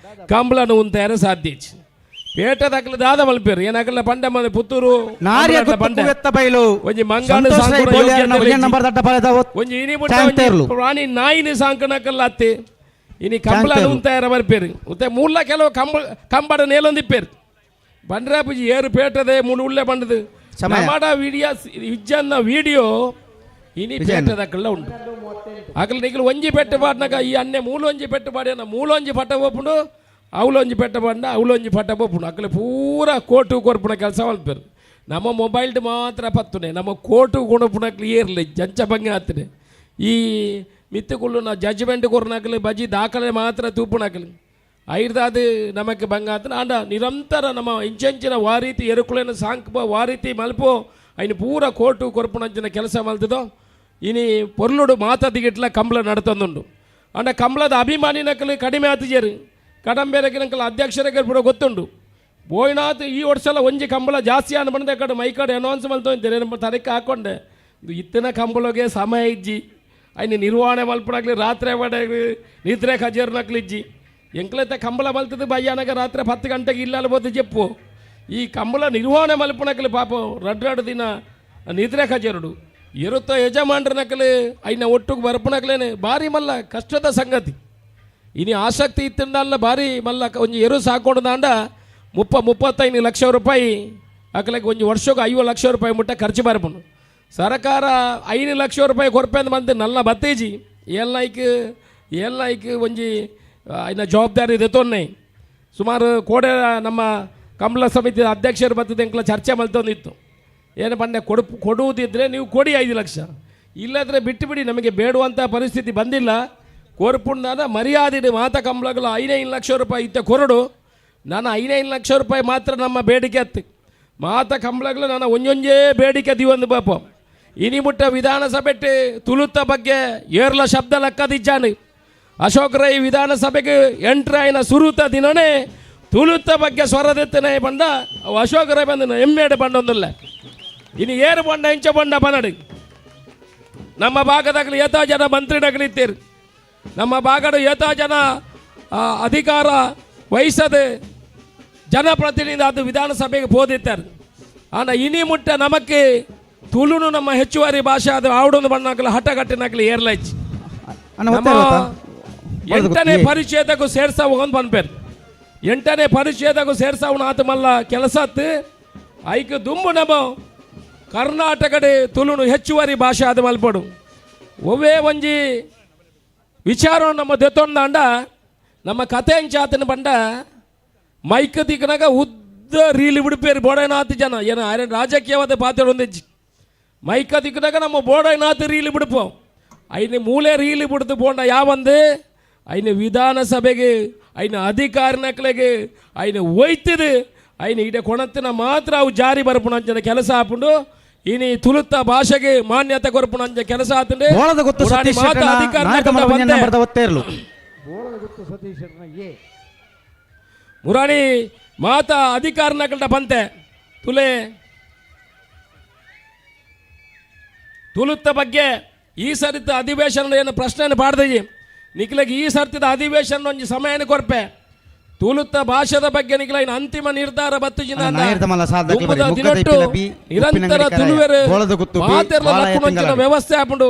ಕಂಬಳನ ಉಂತಾರ ಸಾಧ್ಯ. ಪೇಟದಾಗಲಿ ದಾದ ಮಲ್ಪೇರು ಏನಾಗಲ್ಲ ಬಂಡೆ ಮನೆ ಪುತ್ತೂರು ಬೈಲು ಒಂಜಿ ಮಂಗಾಣ ಒಂಜಿ ಇನಿ ಮುಟ್ಟ ಪ್ರಾಣಿ ನಾಯಿನ ಸಾಂಕಣಕಲ್ಲ ಅತ್ತೆ ಇನಿ ಕಂಬಳ ಉಂತಾರ ಮಲ್ಪೇರು. ಉತ್ತೆ ಮೂಲ ಕೆಲವು ಕಂಬ ಕಂಬಡ ನೇಲೊಂದಿಪ್ಪೇರು ಬಂಡ್ರೆ ಪೂಜಿ ಏರು ಪೇಟದೆ ಮೂಲು ಉಳ್ಳೆ ಬಂಡದು ನಮಾಡ ವಿಡಿಯೋ ವಿಜ್ಜನ್ನ ವಿಡಿಯೋ ಇನಿ ಪೇಟದಕ್ಕಲ್ಲ ಉಂಟು. ಅಕಲ್ ನಿಗಲು ಒಂಜಿ ಪೆಟ್ಟು ಪಾಡ್ನಾಗ ಈ ಅನ್ನೆ ಮೂಲೊಂಜಿ ಪೆಟ್ಟು ಪಾಡಿನ ಮೂಲೊಂಜಿ ಪಟ್ಟ ಪೋಪುಂಡು, ಅವಲೊಂಜಿ ಪೆಟ್ಟ ಪಾಡ್ನ ಅವಲೊಂಜಿ ಪಟ್ಟ ಪೋಪುಂಡು. ಅಕಲೆ ಪೂರ ಕೋಟು ಕೊರ್ಪುನ ಕೆಲಸ ಮಲ್ಪೇರು. ನಮ್ಮ ಮೊಬೈಲ್ಡ್ ಮಾತ್ರ ಪತ್ತುನೆ ನಮ್ಮ ಕೋಟು ಕೊಣಪುನಕ್ಲು ಏರ್ಲಿ ಜಂಚ ಭಂಗ ಆತನೆ. ಈ ಮಿತ್ತುಕುಳ್ಳು ಜಡ್ಜ್ಮೆಂಟ್ ಕೊರ್ನಕಲು ಬಜಿ ದಾಖಲೆ ಮಾತ್ರ ತೂಪುನಕಲು ಐರ್ದಾದು ನಮಗೆ ಭಂಗ ಆತನ. ಆಂಡ ನಿರಂತರ ನಮ್ಮ ಇಂಚಂಚಿನ ವಾರೀತಿ ಎರುಕುಲೇನ ಸಾಂಕ್ಪ ವಾರೀತಿ ಮಲ್ಪೋ ಐನು ಪೂರ ಕೋರ್ಟು ಕೊರ್ಪುನಂಚಿನ ಕೆಲಸ ಮಲ್ತದೋ. ಇನಿ ಪೊರ್ಲುಡು ಮಾತಾದಿಗಿಟ್ಲ ಕಂಬಳ ನಡತಂದುಂಡು. ಅಂಡ ಕಂಬಳದ ಅಭಿಮಾನಿನಕಲು ಕಡಿಮೆ ಆತಿಜೇರು ಕಡಂಬೇರಕಿನಕಲು ಅಧ್ಯಕ್ಷರಿಗೆ ಪೂರ ಗೊತ್ತುಂಡು. ಬೋಯ್ನಾಥ್ ಈ ವರ್ಷಲ ಒಂಜಿ ಕಂಬಳ ಜಾಸ್ತಿ ಅನ್ ಬಂದ ಕಡೆ ಮೈಕಾಡು ಅನೌನ್ಸ್ ಮಲ್ತೋ ತರಕ್ಕೆ ಹಾಕೊಂಡೆ ಇತ್ತಿನ ಕಂಬಳಗೆ ಸಮಯ ಇಜ್ಜಿ ಐನು ನಿರ್ವಹಣೆ ಮಲ್ಪಡಾಗ್ಲಿ ರಾತ್ರಿ ನಿದ್ರೆ ಖಜೇರ್ನಕ್ಲು ಇಜ್ಜಿ ಎಂಕ್ಲೈತೆ ಕಂಬಳ ಮಲ್ತದ ಬಯ್ಯಾನಾಗ ರಾತ್ರಿ 10 ಗಂಟೆಗೆ ಇಲ್ಲಲ್ಲ ಬೋದು చెప్పು. ಈ ಕಂಬಳ ನಿರ್ವಹಣೆ ಮಲ್ಪನಕಲು ಪಾಪ ರಡ್ಡು ದಿನ ನಿದ್ರೆ ಖಜೇರುಡು ಇರುತ್ತ ಯಜಮಾನ್ರನಕಲು ಐನ ಒಟ್ಟುಗೆ ಬರ್ಪಣಕ್ಲೇನೆ ಭಾರಿ ಮಲ್ಲ ಕಷ್ಟದ ಸಂಗತಿ. ಇನಿ ಆಸಕ್ತಿ ಇತ್ತಿಂದಲ್ಲ ಭಾರಿ ಮಲ್ಲ ಒಂಜಿ ಎರು ಸಾಕೊಂಡು ದಾಂಡ 35 ಲಕ್ಷ ರೂಪಾಯಿ ಅಕಲಕ್ಕೆ ಒಂಜಿ ವರ್ಷಕ್ಕೆ 50 ಲಕ್ಷ ರೂಪಾಯಿ ಮುಟ್ಟ ಖರ್ಚು ಬರ್ಪುಂಡು. ಸರ್ಕಾರ 5 ಲಕ್ಷ ರೂಪಾಯಿ ಕೊರ್ಪೆಂದು ಬಂದು ನಲ್ಲ ಬತ್ತೇಜಿ ಏಲ್ನಾಯ್ಕ್ ಒಂಜಿ ಐನ ಜವಾಬ್ದಾರಿ ದೆತ್ತೊನ್ನೆ. ಸುಮಾರು ಕೋಡೆ ನಮ್ಮ ಕಂಬಳ ಸಮಿತಿ ಅಧ್ಯಕ್ಷರು ಬರ್ತದೆ ಎಂಕಲ ಚರ್ಚೆ ಮಲ್ತೊಂದಿತ್ತು. ಏನು ಬಂಡೆ ಕೊಡುವುದಿದ್ದರೆ ನೀವು ಕೊಡಿ 5 ಲಕ್ಷ, ಇಲ್ಲದ್ರೆ ಬಿಟ್ಟು ಬಿಡಿ, ನಮಗೆ ಬೇಡುವಂಥ ಪರಿಸ್ಥಿತಿ ಬಂದಿಲ್ಲ. ಕೋರ್ಪುಂಡಾದ ಮರ್ಯಾದೆ ಮಾತ ಕಂಬಳಗಳು 5 ಲಕ್ಷ ರೂಪಾಯಿ ಇತ್ತ ಕೊರಡು. ನಾನು 5 ಲಕ್ಷ ರೂಪಾಯಿ ಮಾತ್ರ ನಮ್ಮ ಬೇಡಿಕೆ ಅತ್ತು. ಮಾತ ಕಂಬಳಗಳು ನಾನು ಒಂಜೊಂಜೇ ಬೇಡಿಕೆ ದಿವೊಂದು ಪಾಪ. ಇನಿ ಮುಟ್ಟ ವಿಧಾನಸಭೆ ತುಳುತ್ತ ಬಗ್ಗೆ ಏರ್ಲ ಶಬ್ದ ಲಕ್ಕದಿಜ್ಜಾನು. ಅಶೋಕ್ ರೈ ವಿಧಾನಸಭೆಗೆ ಎಂಟ್ರಿ ಆಯ್ನ ಸುರುತ ದಿನನೇ ತುಳುತ್ತ ಬಗ್ಗೆ ಸ್ವರದೆತ್ತನೆ ಬಂದ ಅವು ಅಶೋಕ್ ರೈ ಬಂದ ಎಮ್ಮೆಡೆ ಬಂಡೊಂದಿಲ್ಲ. ಇನ್ನು ಏರು ಬಂಡ ಇಂಚ ಬಂಡ ಬನ್ನಡು. ನಮ್ಮ ಭಾಗದಾಗಲಿ ಏತಾ ಜನ ಮಂತ್ರಿನಗಲಿತ್ತೀರಿ, ನಮ್ಮ ಭಾಗದ ಏತಾ ಜನ ಅಧಿಕಾರ ವಹಿಸದೆ ಜನಪ್ರತಿನಿಧಿ ಅದು ವಿಧಾನಸಭೆಗೆ ಪೋದಿತ್ತಾರೆ. ಆನ ಇನಿ ಮುಟ್ಟ ನಮಕ್ಕೆ ತುಳುನು ನಮ್ಮ ಹೆಚ್ಚುವರಿ ಭಾಷೆ ಅದು ಆವಡೊಂದು ಬಣ್ಣಾಕಲ ಹಠಗಟ್ಟಿನಾಕಲಿ ಏರ್ಲೈಚ್ 8ನೇ ಪರಿಚ್ಛೇದಕ್ಕೂ ಸೇರ್ಸಾವ ಒಂದು ಪನ್ಪೇರು. 8ನೇ ಪರಿಚ್ಛೇದಕ್ಕೂ ಸೇರ್ಸಾವನ ಆತ ಮಲ್ಲ ಕೆಲಸ ಐಕ್ ದುಂಬು ನಮ್ಮ ಕರ್ನಾಟಕಡೆ ತುಳುನು ಹೆಚ್ಚುವರಿ ಭಾಷೆ ಆದ ಮಲ್ಪಡು. ಒವ್ವೇ ಒಂಜಿ ವಿಚಾರ ನಮ್ಮ ದೆತ್ತೊಂದಾಂಡ ನಮ್ಮ ಕತೆ ಅಂಚಾತನ ಬಂಡ ಮೈಕ್ ದಿಕ್ಕನಾಗ ಉದ್ದ ರೀಲಿ ಬಿಡುಪೇರು ಬೋಡೈನಾಥ್ ಜನ ಏನು ಆಯ್ರನ್ ರಾಜಕೀಯವಾದ ಪಾತ್ರ ಒಂದಿಜ್ಜಿ. ಮೈಕ ದಿಕ್ಕನಾಗ ನಮ್ಮ ಬೋಡೈನಾಥ್ ರೀಲಿ ಬಿಡುಪೋ ಐನ ಮೂಲೆ ರೀಲಿ ಬಿಡ್ದು ಬೋಂಡ ಯಾವಂದು ಐನ ವಿಧಾನಸಭೆಗೆ ಐನ ಅಧಿಕಾರಿನಕ್ಲೆಗೆ ಐನ ಒಯ್ತದೆ ಐನ ಇಡ ಕೊಣತ್ತಿನ ಮಾತ್ರ ಅವು ಜಾರಿ ಬರಪುಣ ಕೆಲಸ ಆಪುಂಡು. ಇನಿ ತುಳುತ್ತ ಭಾಷೆಗೆ ಮಾನ್ಯತೆ ಕೊರಪುಣ ಕೆಲಸ ಆತಂಡೆ. ಮುರಾಣಿ ಮಾತಾ ಅಧಿಕಾರನಕಲ್ಟ ಬಂತೆ ತುಲೆ ತುಳುತ್ತ ಬಗ್ಗೆ ಈ ಸರಿತ ಅಧಿವೇಶನ ಏನು ಪ್ರಶ್ನೆಯನ್ನು ಪಾಡ್ದೀ ನಿಖಿಲಗೆ ಈ ಸರ್ತಿದ ಅಧಿವೇಶನ ಒಂಜಿ ಸಮಯನ ಕೊರ್ಪೆ ತುಳುತ್ತ ಭಾಷೆದ ಬಗ್ಗೆ ನಿಖಿಲ ಇನ್ನು ಅಂತಿಮ ನಿರ್ಧಾರ ಬತ್ತುಜಿನ ದಿನೊಟ್ಟು ನಿರಂತರ ತುಳುವೆರು ಮಾತೆರ್ಲ ಲಕ್ಕುನಂಚಿನ ವ್ಯವಸ್ಥೆ ಆಪುಂಡು.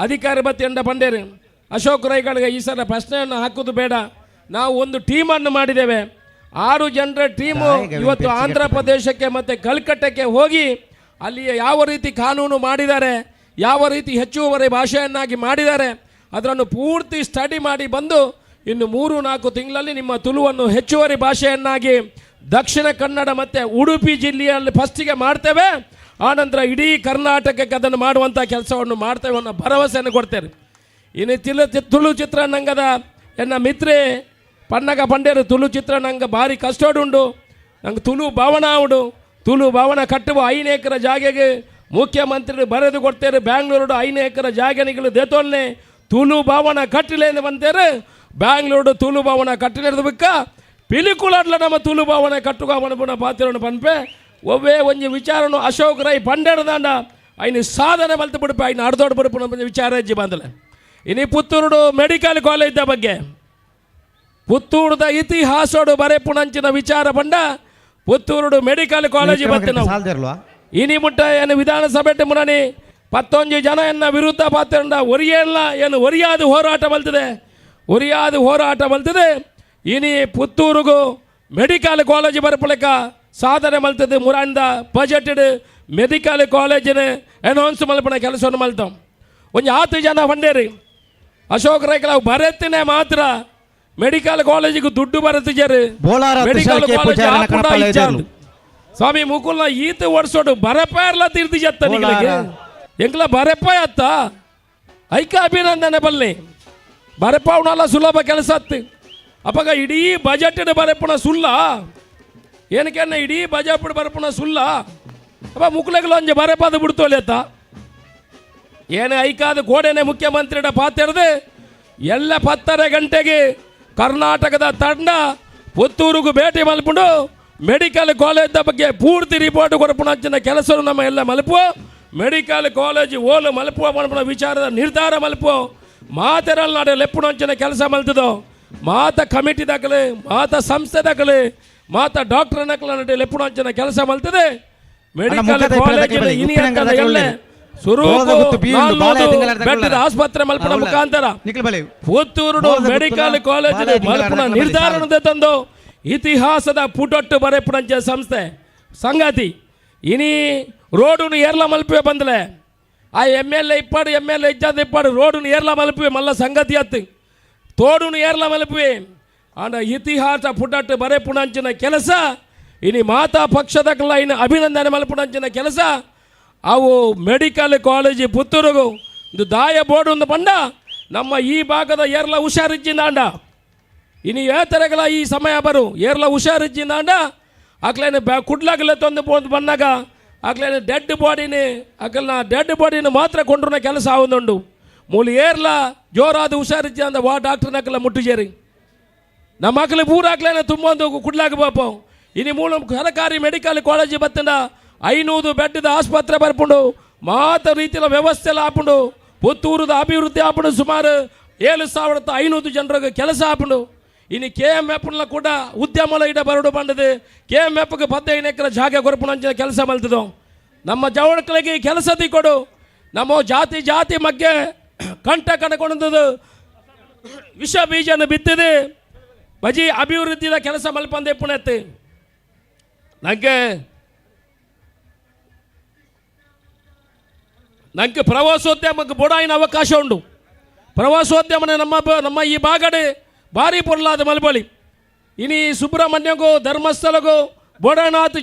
ಅಧಿಕಾರಿ ಬತ್ತಿ ಎಂಡ ಪಂಡೇರು ಅಶೋಕ್ ರೈಗಳಿಗೆ ಈ ಸಲ ಪ್ರಶ್ನೆಯನ್ನು ಹಾಕುವುದು ಬೇಡ. ನಾವು ಒಂದು ಟೀಮನ್ನು ಮಾಡಿದ್ದೇವೆ, 6 ಜನರ ಟೀಮು ಇವತ್ತು ಆಂಧ್ರ ಪ್ರದೇಶಕ್ಕೆ ಮತ್ತು ಕಲ್ಕಟ್ಟಕ್ಕೆ ಹೋಗಿ ಅಲ್ಲಿ ಯಾವ ರೀತಿ ಕಾನೂನು ಮಾಡಿದ್ದಾರೆ, ಯಾವ ರೀತಿ ಹೆಚ್ಚುವರಿ ಭಾಷೆಯನ್ನಾಗಿ ಮಾಡಿದ್ದಾರೆ ಅದನ್ನು ಪೂರ್ತಿ ಸ್ಟಡಿ ಮಾಡಿ ಬಂದು ಇನ್ನು 3-4 ತಿಂಗಳಲ್ಲಿ ನಿಮ್ಮ ತುಳುವನ್ನು ಹೆಚ್ಚುವರಿ ಭಾಷೆಯನ್ನಾಗಿ ದಕ್ಷಿಣ ಕನ್ನಡ ಮತ್ತು ಉಡುಪಿ ಜಿಲ್ಲೆಯಲ್ಲಿ ಫಸ್ಟಿಗೆ ಮಾಡ್ತೇವೆ. ಆನಂತರ ಇಡೀ ಕರ್ನಾಟಕಕ್ಕೆ ಅದನ್ನು ಮಾಡುವಂಥ ಕೆಲಸವನ್ನು ಮಾಡ್ತೇವೆ ಅನ್ನೋ ಭರವಸೆಯನ್ನು ಕೊಡ್ತೇವೆ. ಇನ್ನು ತುಳು ಚಿತ್ರರಂಗದ ಎನ್ನ ಮಿತ್ರೆ ಪನ್ನಗ ಪಂಡೇರು ತುಳು ಚಿತ್ರ ನಂಗೆ ಭಾರಿ ಕಷ್ಟೋಡುಂಡು, ನಂಗೆ ತುಳು ಭವನ ಉಂಡು, ತುಳು ಭವನ ಕಟ್ಟುವ 5 ಎಕರೆ ಜಾಗೆಗೆ ಮುಖ್ಯಮಂತ್ರಿ ಬರೆದು ಕೊಡ್ತೇವೆ. ಬ್ಯಾಂಗ್ಳೂರು 5 ಎಕರೆ ಜಾಗನಿಗಳು ದೇತೋಲ್ನೆ ತುಳು ಭವನ ಕಟ್ಟಲೇನು ಬಂತೇರು. ಬ್ಯಾಂಗ್ಳೂರು ತುಳು ಭವನ ಕಟ್ಟಲಿರ್ಬೇಕ ಪಿಲಿಕುಲಡ್ಲ ನಮ್ಮ ತುಳು ಭವನ ಕಟ್ಟುಗ ಪಣಪುಣ ಪಾತ್ರವನ್ನು ಪನ್ಪೆ ಒವ್ವೇ ಒಂಜಿ ವಿಚಾರನು ಅಶೋಕ್ ರೈ ಪಂಡೇರು ದಾಂಡ ಐನು ಸಾಧನೆ ಮಲ್ತು ಬಿಡುಪೆ ಐನು ಅರ್ಧೋಡ್ ಬಿಡುಪು ವಿಚಾರ ಹೆಜ್ಜೆ ಬಂದಲೆ. ಇನಿ ಪುತ್ತೂರು ಮೆಡಿಕಲ್ ಕಾಲೇಜ್ದ ಬಗ್ಗೆ ಪುತ್ತೂರುದ ಇತಿಹಾಸೋಡು ಬರೆಪುಣಂಚಿನ ವಿಚಾರ ಪಂಡ ಪುತ್ತೂರುಡು ಮೆಡಿಕಲ್ ಕಾಲೇಜ್ ಬತ್ತಿನ ಇನಿ ಮುಟ್ಟ ಏನು ವಿಧಾನಸಭೆ ಮುನನಿ 11 ಜನ ಎನ್ನ ವಿರುದ್ಧ ಪಾತ್ರ ಒರಿಯಲ್ಲ ಏನು ಒರಿಯಾದ ಹೋರಾಟ ಬಲ್ತದೆ, ಒರಿಯಾದ ಹೋರಾಟ ಬಲ್ತದೆ. ಇನಿ ಪುತ್ತೂರುಗು ಮೆಡಿಕಲ್ ಕಾಲೇಜ್ ಬರಪಲಕ ಸಾಧನೆ ಮಲ್ತದೆ. ಮುರಾಂದ ಬಜೆಟೆಡ್ ಮೆಡಿಕಲ್ ಕಾಲೇಜಿನ ಅನೌನ್ಸ್ ಮಲ್ಪನ ಕೆಲಸವನ್ನು ಮಲ್ತಾం. ಒಂಜಿ 10 ಜನ ಬಂಡೇರಿ ಅಶೋಕ್ ರೈಕಲ ಬರತ್ತಿನೇ ಮಾತ್ರ ಮೆಡಿಕಲ್ ಕಾಲೇಜಿಗೆ ದುಡ್ಡು ಬರತ್ತಿಜಾರು. ಮೆಡಿಕಲ್ ಕಾಲೇಜ್ ಸ್ವಾಮಿ ಮುಕುಲ್ನ ಈತ ಓಡಿಸೋಡು ಬರಪಾರ್ಲ ತೀರ್ತಿ ಜತ್ತ ನಿಗಳಿಗೆ ಎಂಗ್ಲ ಬರಪಾಯ ಅತ್ತ ಐಕ ಅಭಿನಂದನೆ ಬಲ್ಲೆ ಬರಪಾವನಲ್ಲ ಸುಲಭ ಕೆಲಸ ಅತ್ತು. ಅಪ್ಪಗ ಇಡೀ ಬಜೆಟ್ ಬರಪುಣ ಸುಲ್ಲ ಏನಕ್ಕೆ ಇಡೀ ಬಜೆಟ್ ಬರಪುಣ ಸುಲ್ಲ ಅಪ್ಪ ಮುಕುಲಗಳು ಒಂಜಿ ಬರಪಾದ ಬಿಡ್ತೋಲೆ ಅತ್ತ ಏನೇ ಐಕಾದ ಗೋಡೆನೆ ಮುಖ್ಯಮಂತ್ರಿಡ ಪಾತೆರ್ದು ಎಲ್ಲ 10:30 ಗಂಟೆಗೆ ಕರ್ನಾಟಕದ ತಂಡ ಪುತ್ತೂರುಗು ಭೇಟಿ ಮಲ್ಪುಂಡು ಮೆಡಿಕಲ್ ಕಾಲೇಜ್ ಬಗ್ಗೆ ಪೂರ್ತಿ ರಿಪೋರ್ಟ್ ಕೊರಪುಣಂಚಿನ ಕೆಲಸ ನಮ್ಮ ಎಲ್ಲ ಮಲ್ಪುವ ಮೆಡಿಕಲ್ ಕಾಲೇಜ್ ಓಲು ಮಲ್ಪುವ ಮಲ್ಪುನ ವಿಚಾರದ ನಿರ್ಧಾರ ಮಲ್ಪುವ ಮಾತೆರಲ್ ನಾಡೆ ಲೆಪ್ಪುಣಂಚಿನ ಕೆಲಸ ಮಲ್ತದೋ ಮಾತ ಕಮಿಟಿ ದಾಖಲೆ ಮಾತ ಸಂಸ್ಥೆ ದಾಖಲೆ ಮಾತ ಡಾಕ್ಟರ್ ನಕಲ ನಡೆ ಲೆಪ್ಪುಣಂಚಿನ ಕೆಲಸ ಮಲ್ತದೆ. ಮೆಡಿಕಲ್ ಕಾಲೇಜ್ ಬೆಟ್ಟದ ಆಸ್ಪತ್ರೆ ಮಲ್ಪನ ಮುಖಾಂತರ ಪುತ್ತೂರು ಮೆಡಿಕಲ್ ಕಾಲೇಜ್ ಮಲ್ಪನ ನಿರ್ಧಾರ ತಂದು ಇತಿಹಾಸದ ಪುಟೊಟ್ಟು ಬರೆಪುಣಂಚ ಸಂಸ್ಥೆ ಸಂಗತಿ. ಇನಿ ರೋಡುನು ಏರ್ಲ ಮಲ್ಪುವೆ ಬಂದಲೆ ಆ M L A ಇಪ್ಪಾಡು M L A ಇಜ್ಜಾದ ಇಪ್ಪಾಡು ರೋಡುನು ಏರ್ಲ ಮಲ್ಪುವೆ ಮಲ್ಲ ಸಂಗತಿ ಅತ್ತು ತೋಡುನು ಏರ್ಲ ಮಲ್ಪುವೆ ಆಂಡ ಇತಿಹಾಸ ಪುಟಟ್ಟು ಬರೆಪುಣಂಚಿನ ಕೆಲಸ ಇನಿ ಮಾತಾ ಪಕ್ಷದಕ್ಲ ಇನ್ನು ಅಭಿನಂದನೆ ಮಲ್ಪುಣಂಚಿನ ಕೆಲಸ. ಅವು ಮೆಡಿಕಲ್ ಕಾಲೇಜ್ ಪುತ್ತೂರುಗು ಒಂದು ದಾಯ ಬೋರ್ಡ್ ಒಂದು ಬಂಡ ನಮ್ಮ ಈ ಭಾಗದ ಏರ್ಲ ಹುಷಾರಿಜ್ಜಿಂದಾಂಡ ಇನ್ನು ಏತರಗಳ ಈ ಸಮಯ ಬರು ಏರ್ಲ ಹುಷಾರಿಜ್ಜಿಂದಾಂಡ ಅಕ್ಲೇನು ಕುಡ್ಲಾಗಲೇ ತಂದು ಬಂದಾಗ ಅಕ್ಲೇನು ಡೆಡ್ ಬಾಡಿని ಅಕಲ್ನ ಡೆಡ್ ಬಾಡಿನ ಮಾತ್ರ ಕೊಂಡ್ರನ ಕೆಲಸ ಆവുಂದುಂಡು. ಮೂಲು ಏರ್ಲ ಜೋರಾದ ಹುಷಾರಿಜ್ಜಿ ಅಂದ ವಾ ಡಾಕ್ಟರ್ ನಕಲ ಮುಟ್ಟುಜೇರಿ ನಮ್ಮ ಮಕ್ಕಳು ಪೂರ ಅಕ್ಲೇನೆ ತುಂಬೊಂದು ಕುಡ್ಲಾಗ ಪಾಪ. ಇನಿ ಮೂಲ ಸರಕಾರಿ ಮೆಡಿಕಲ್ ಕಾಲೇಜ್ ಬತ್ತಂಡ 500 ಬೆಡ್ದ ಆಸ್ಪತ್ರೆ ಬರ್ಪುಂಡು ಮಾತ ರೀತಿಯ ವ್ಯವಸ್ಥೆ ಆಪುಂಡು ಪುತ್ತೂರುದ ಅಭಿವೃದ್ಧಿ ಆಪುಂಡು ಸುಮಾರು 7500 ಜನರಿಗೆ ಕೆಲಸ ಆಪುಂಡು. ಇನ್ನು ಕೆ ಎಮ್ ಎಫ್ನ ಕೂಡ ಉದ್ಯಮಲ ಇಡ ಬರಡು ಬಂದது ಕೆ ಎಮ್ ಎಫ್ಗೆ 15 ಎಕರೆ ಜಾಗ ಕೊರಪುಣಂಚಿನ ಕೆಲಸ ಮಲ್ತದು. ನಮ್ಮ ಜವಳಕಳಿಗೆ ಕೆಲಸ ಕೊಡು ನಮ್ಮ ಜಾತಿ ಜಾತಿ ಮಗ್ಗೆ ಕಂಠ ಕಣಕೊಂಡದ್ದು ವಿಷ ಬೀಜನ ಬಿತ್ತಿದೆ ಬಜಿ ಅಭಿವೃದ್ಧಿದ ಕೆಲಸ ಮಲ್ಪಂದೆ ಪುಣೆತ್ತೆ. ನನಗೆ ನಂಗೆ ಪ್ರವಾಸೋದ್ಯಮಕ್ಕೆ ಬೊಡಾಯಿನ ಅವಕಾಶ ಉಂಟು. ಪ್ರವಾಸೋದ್ಯಮನೆ ನಮ್ಮ ನಮ್ಮ ಈ ಭಾಗಡೆ ಭಾರಿ ಪೊರ್ಲಾದ ಮಲ್ಬಳಿ ಇನಿ ಸುಬ್ರಹ್ಮಣ್ಯಗೂ ಧರ್ಮಸ್ಥಳಗೂ ಬೋಡನಾಥ್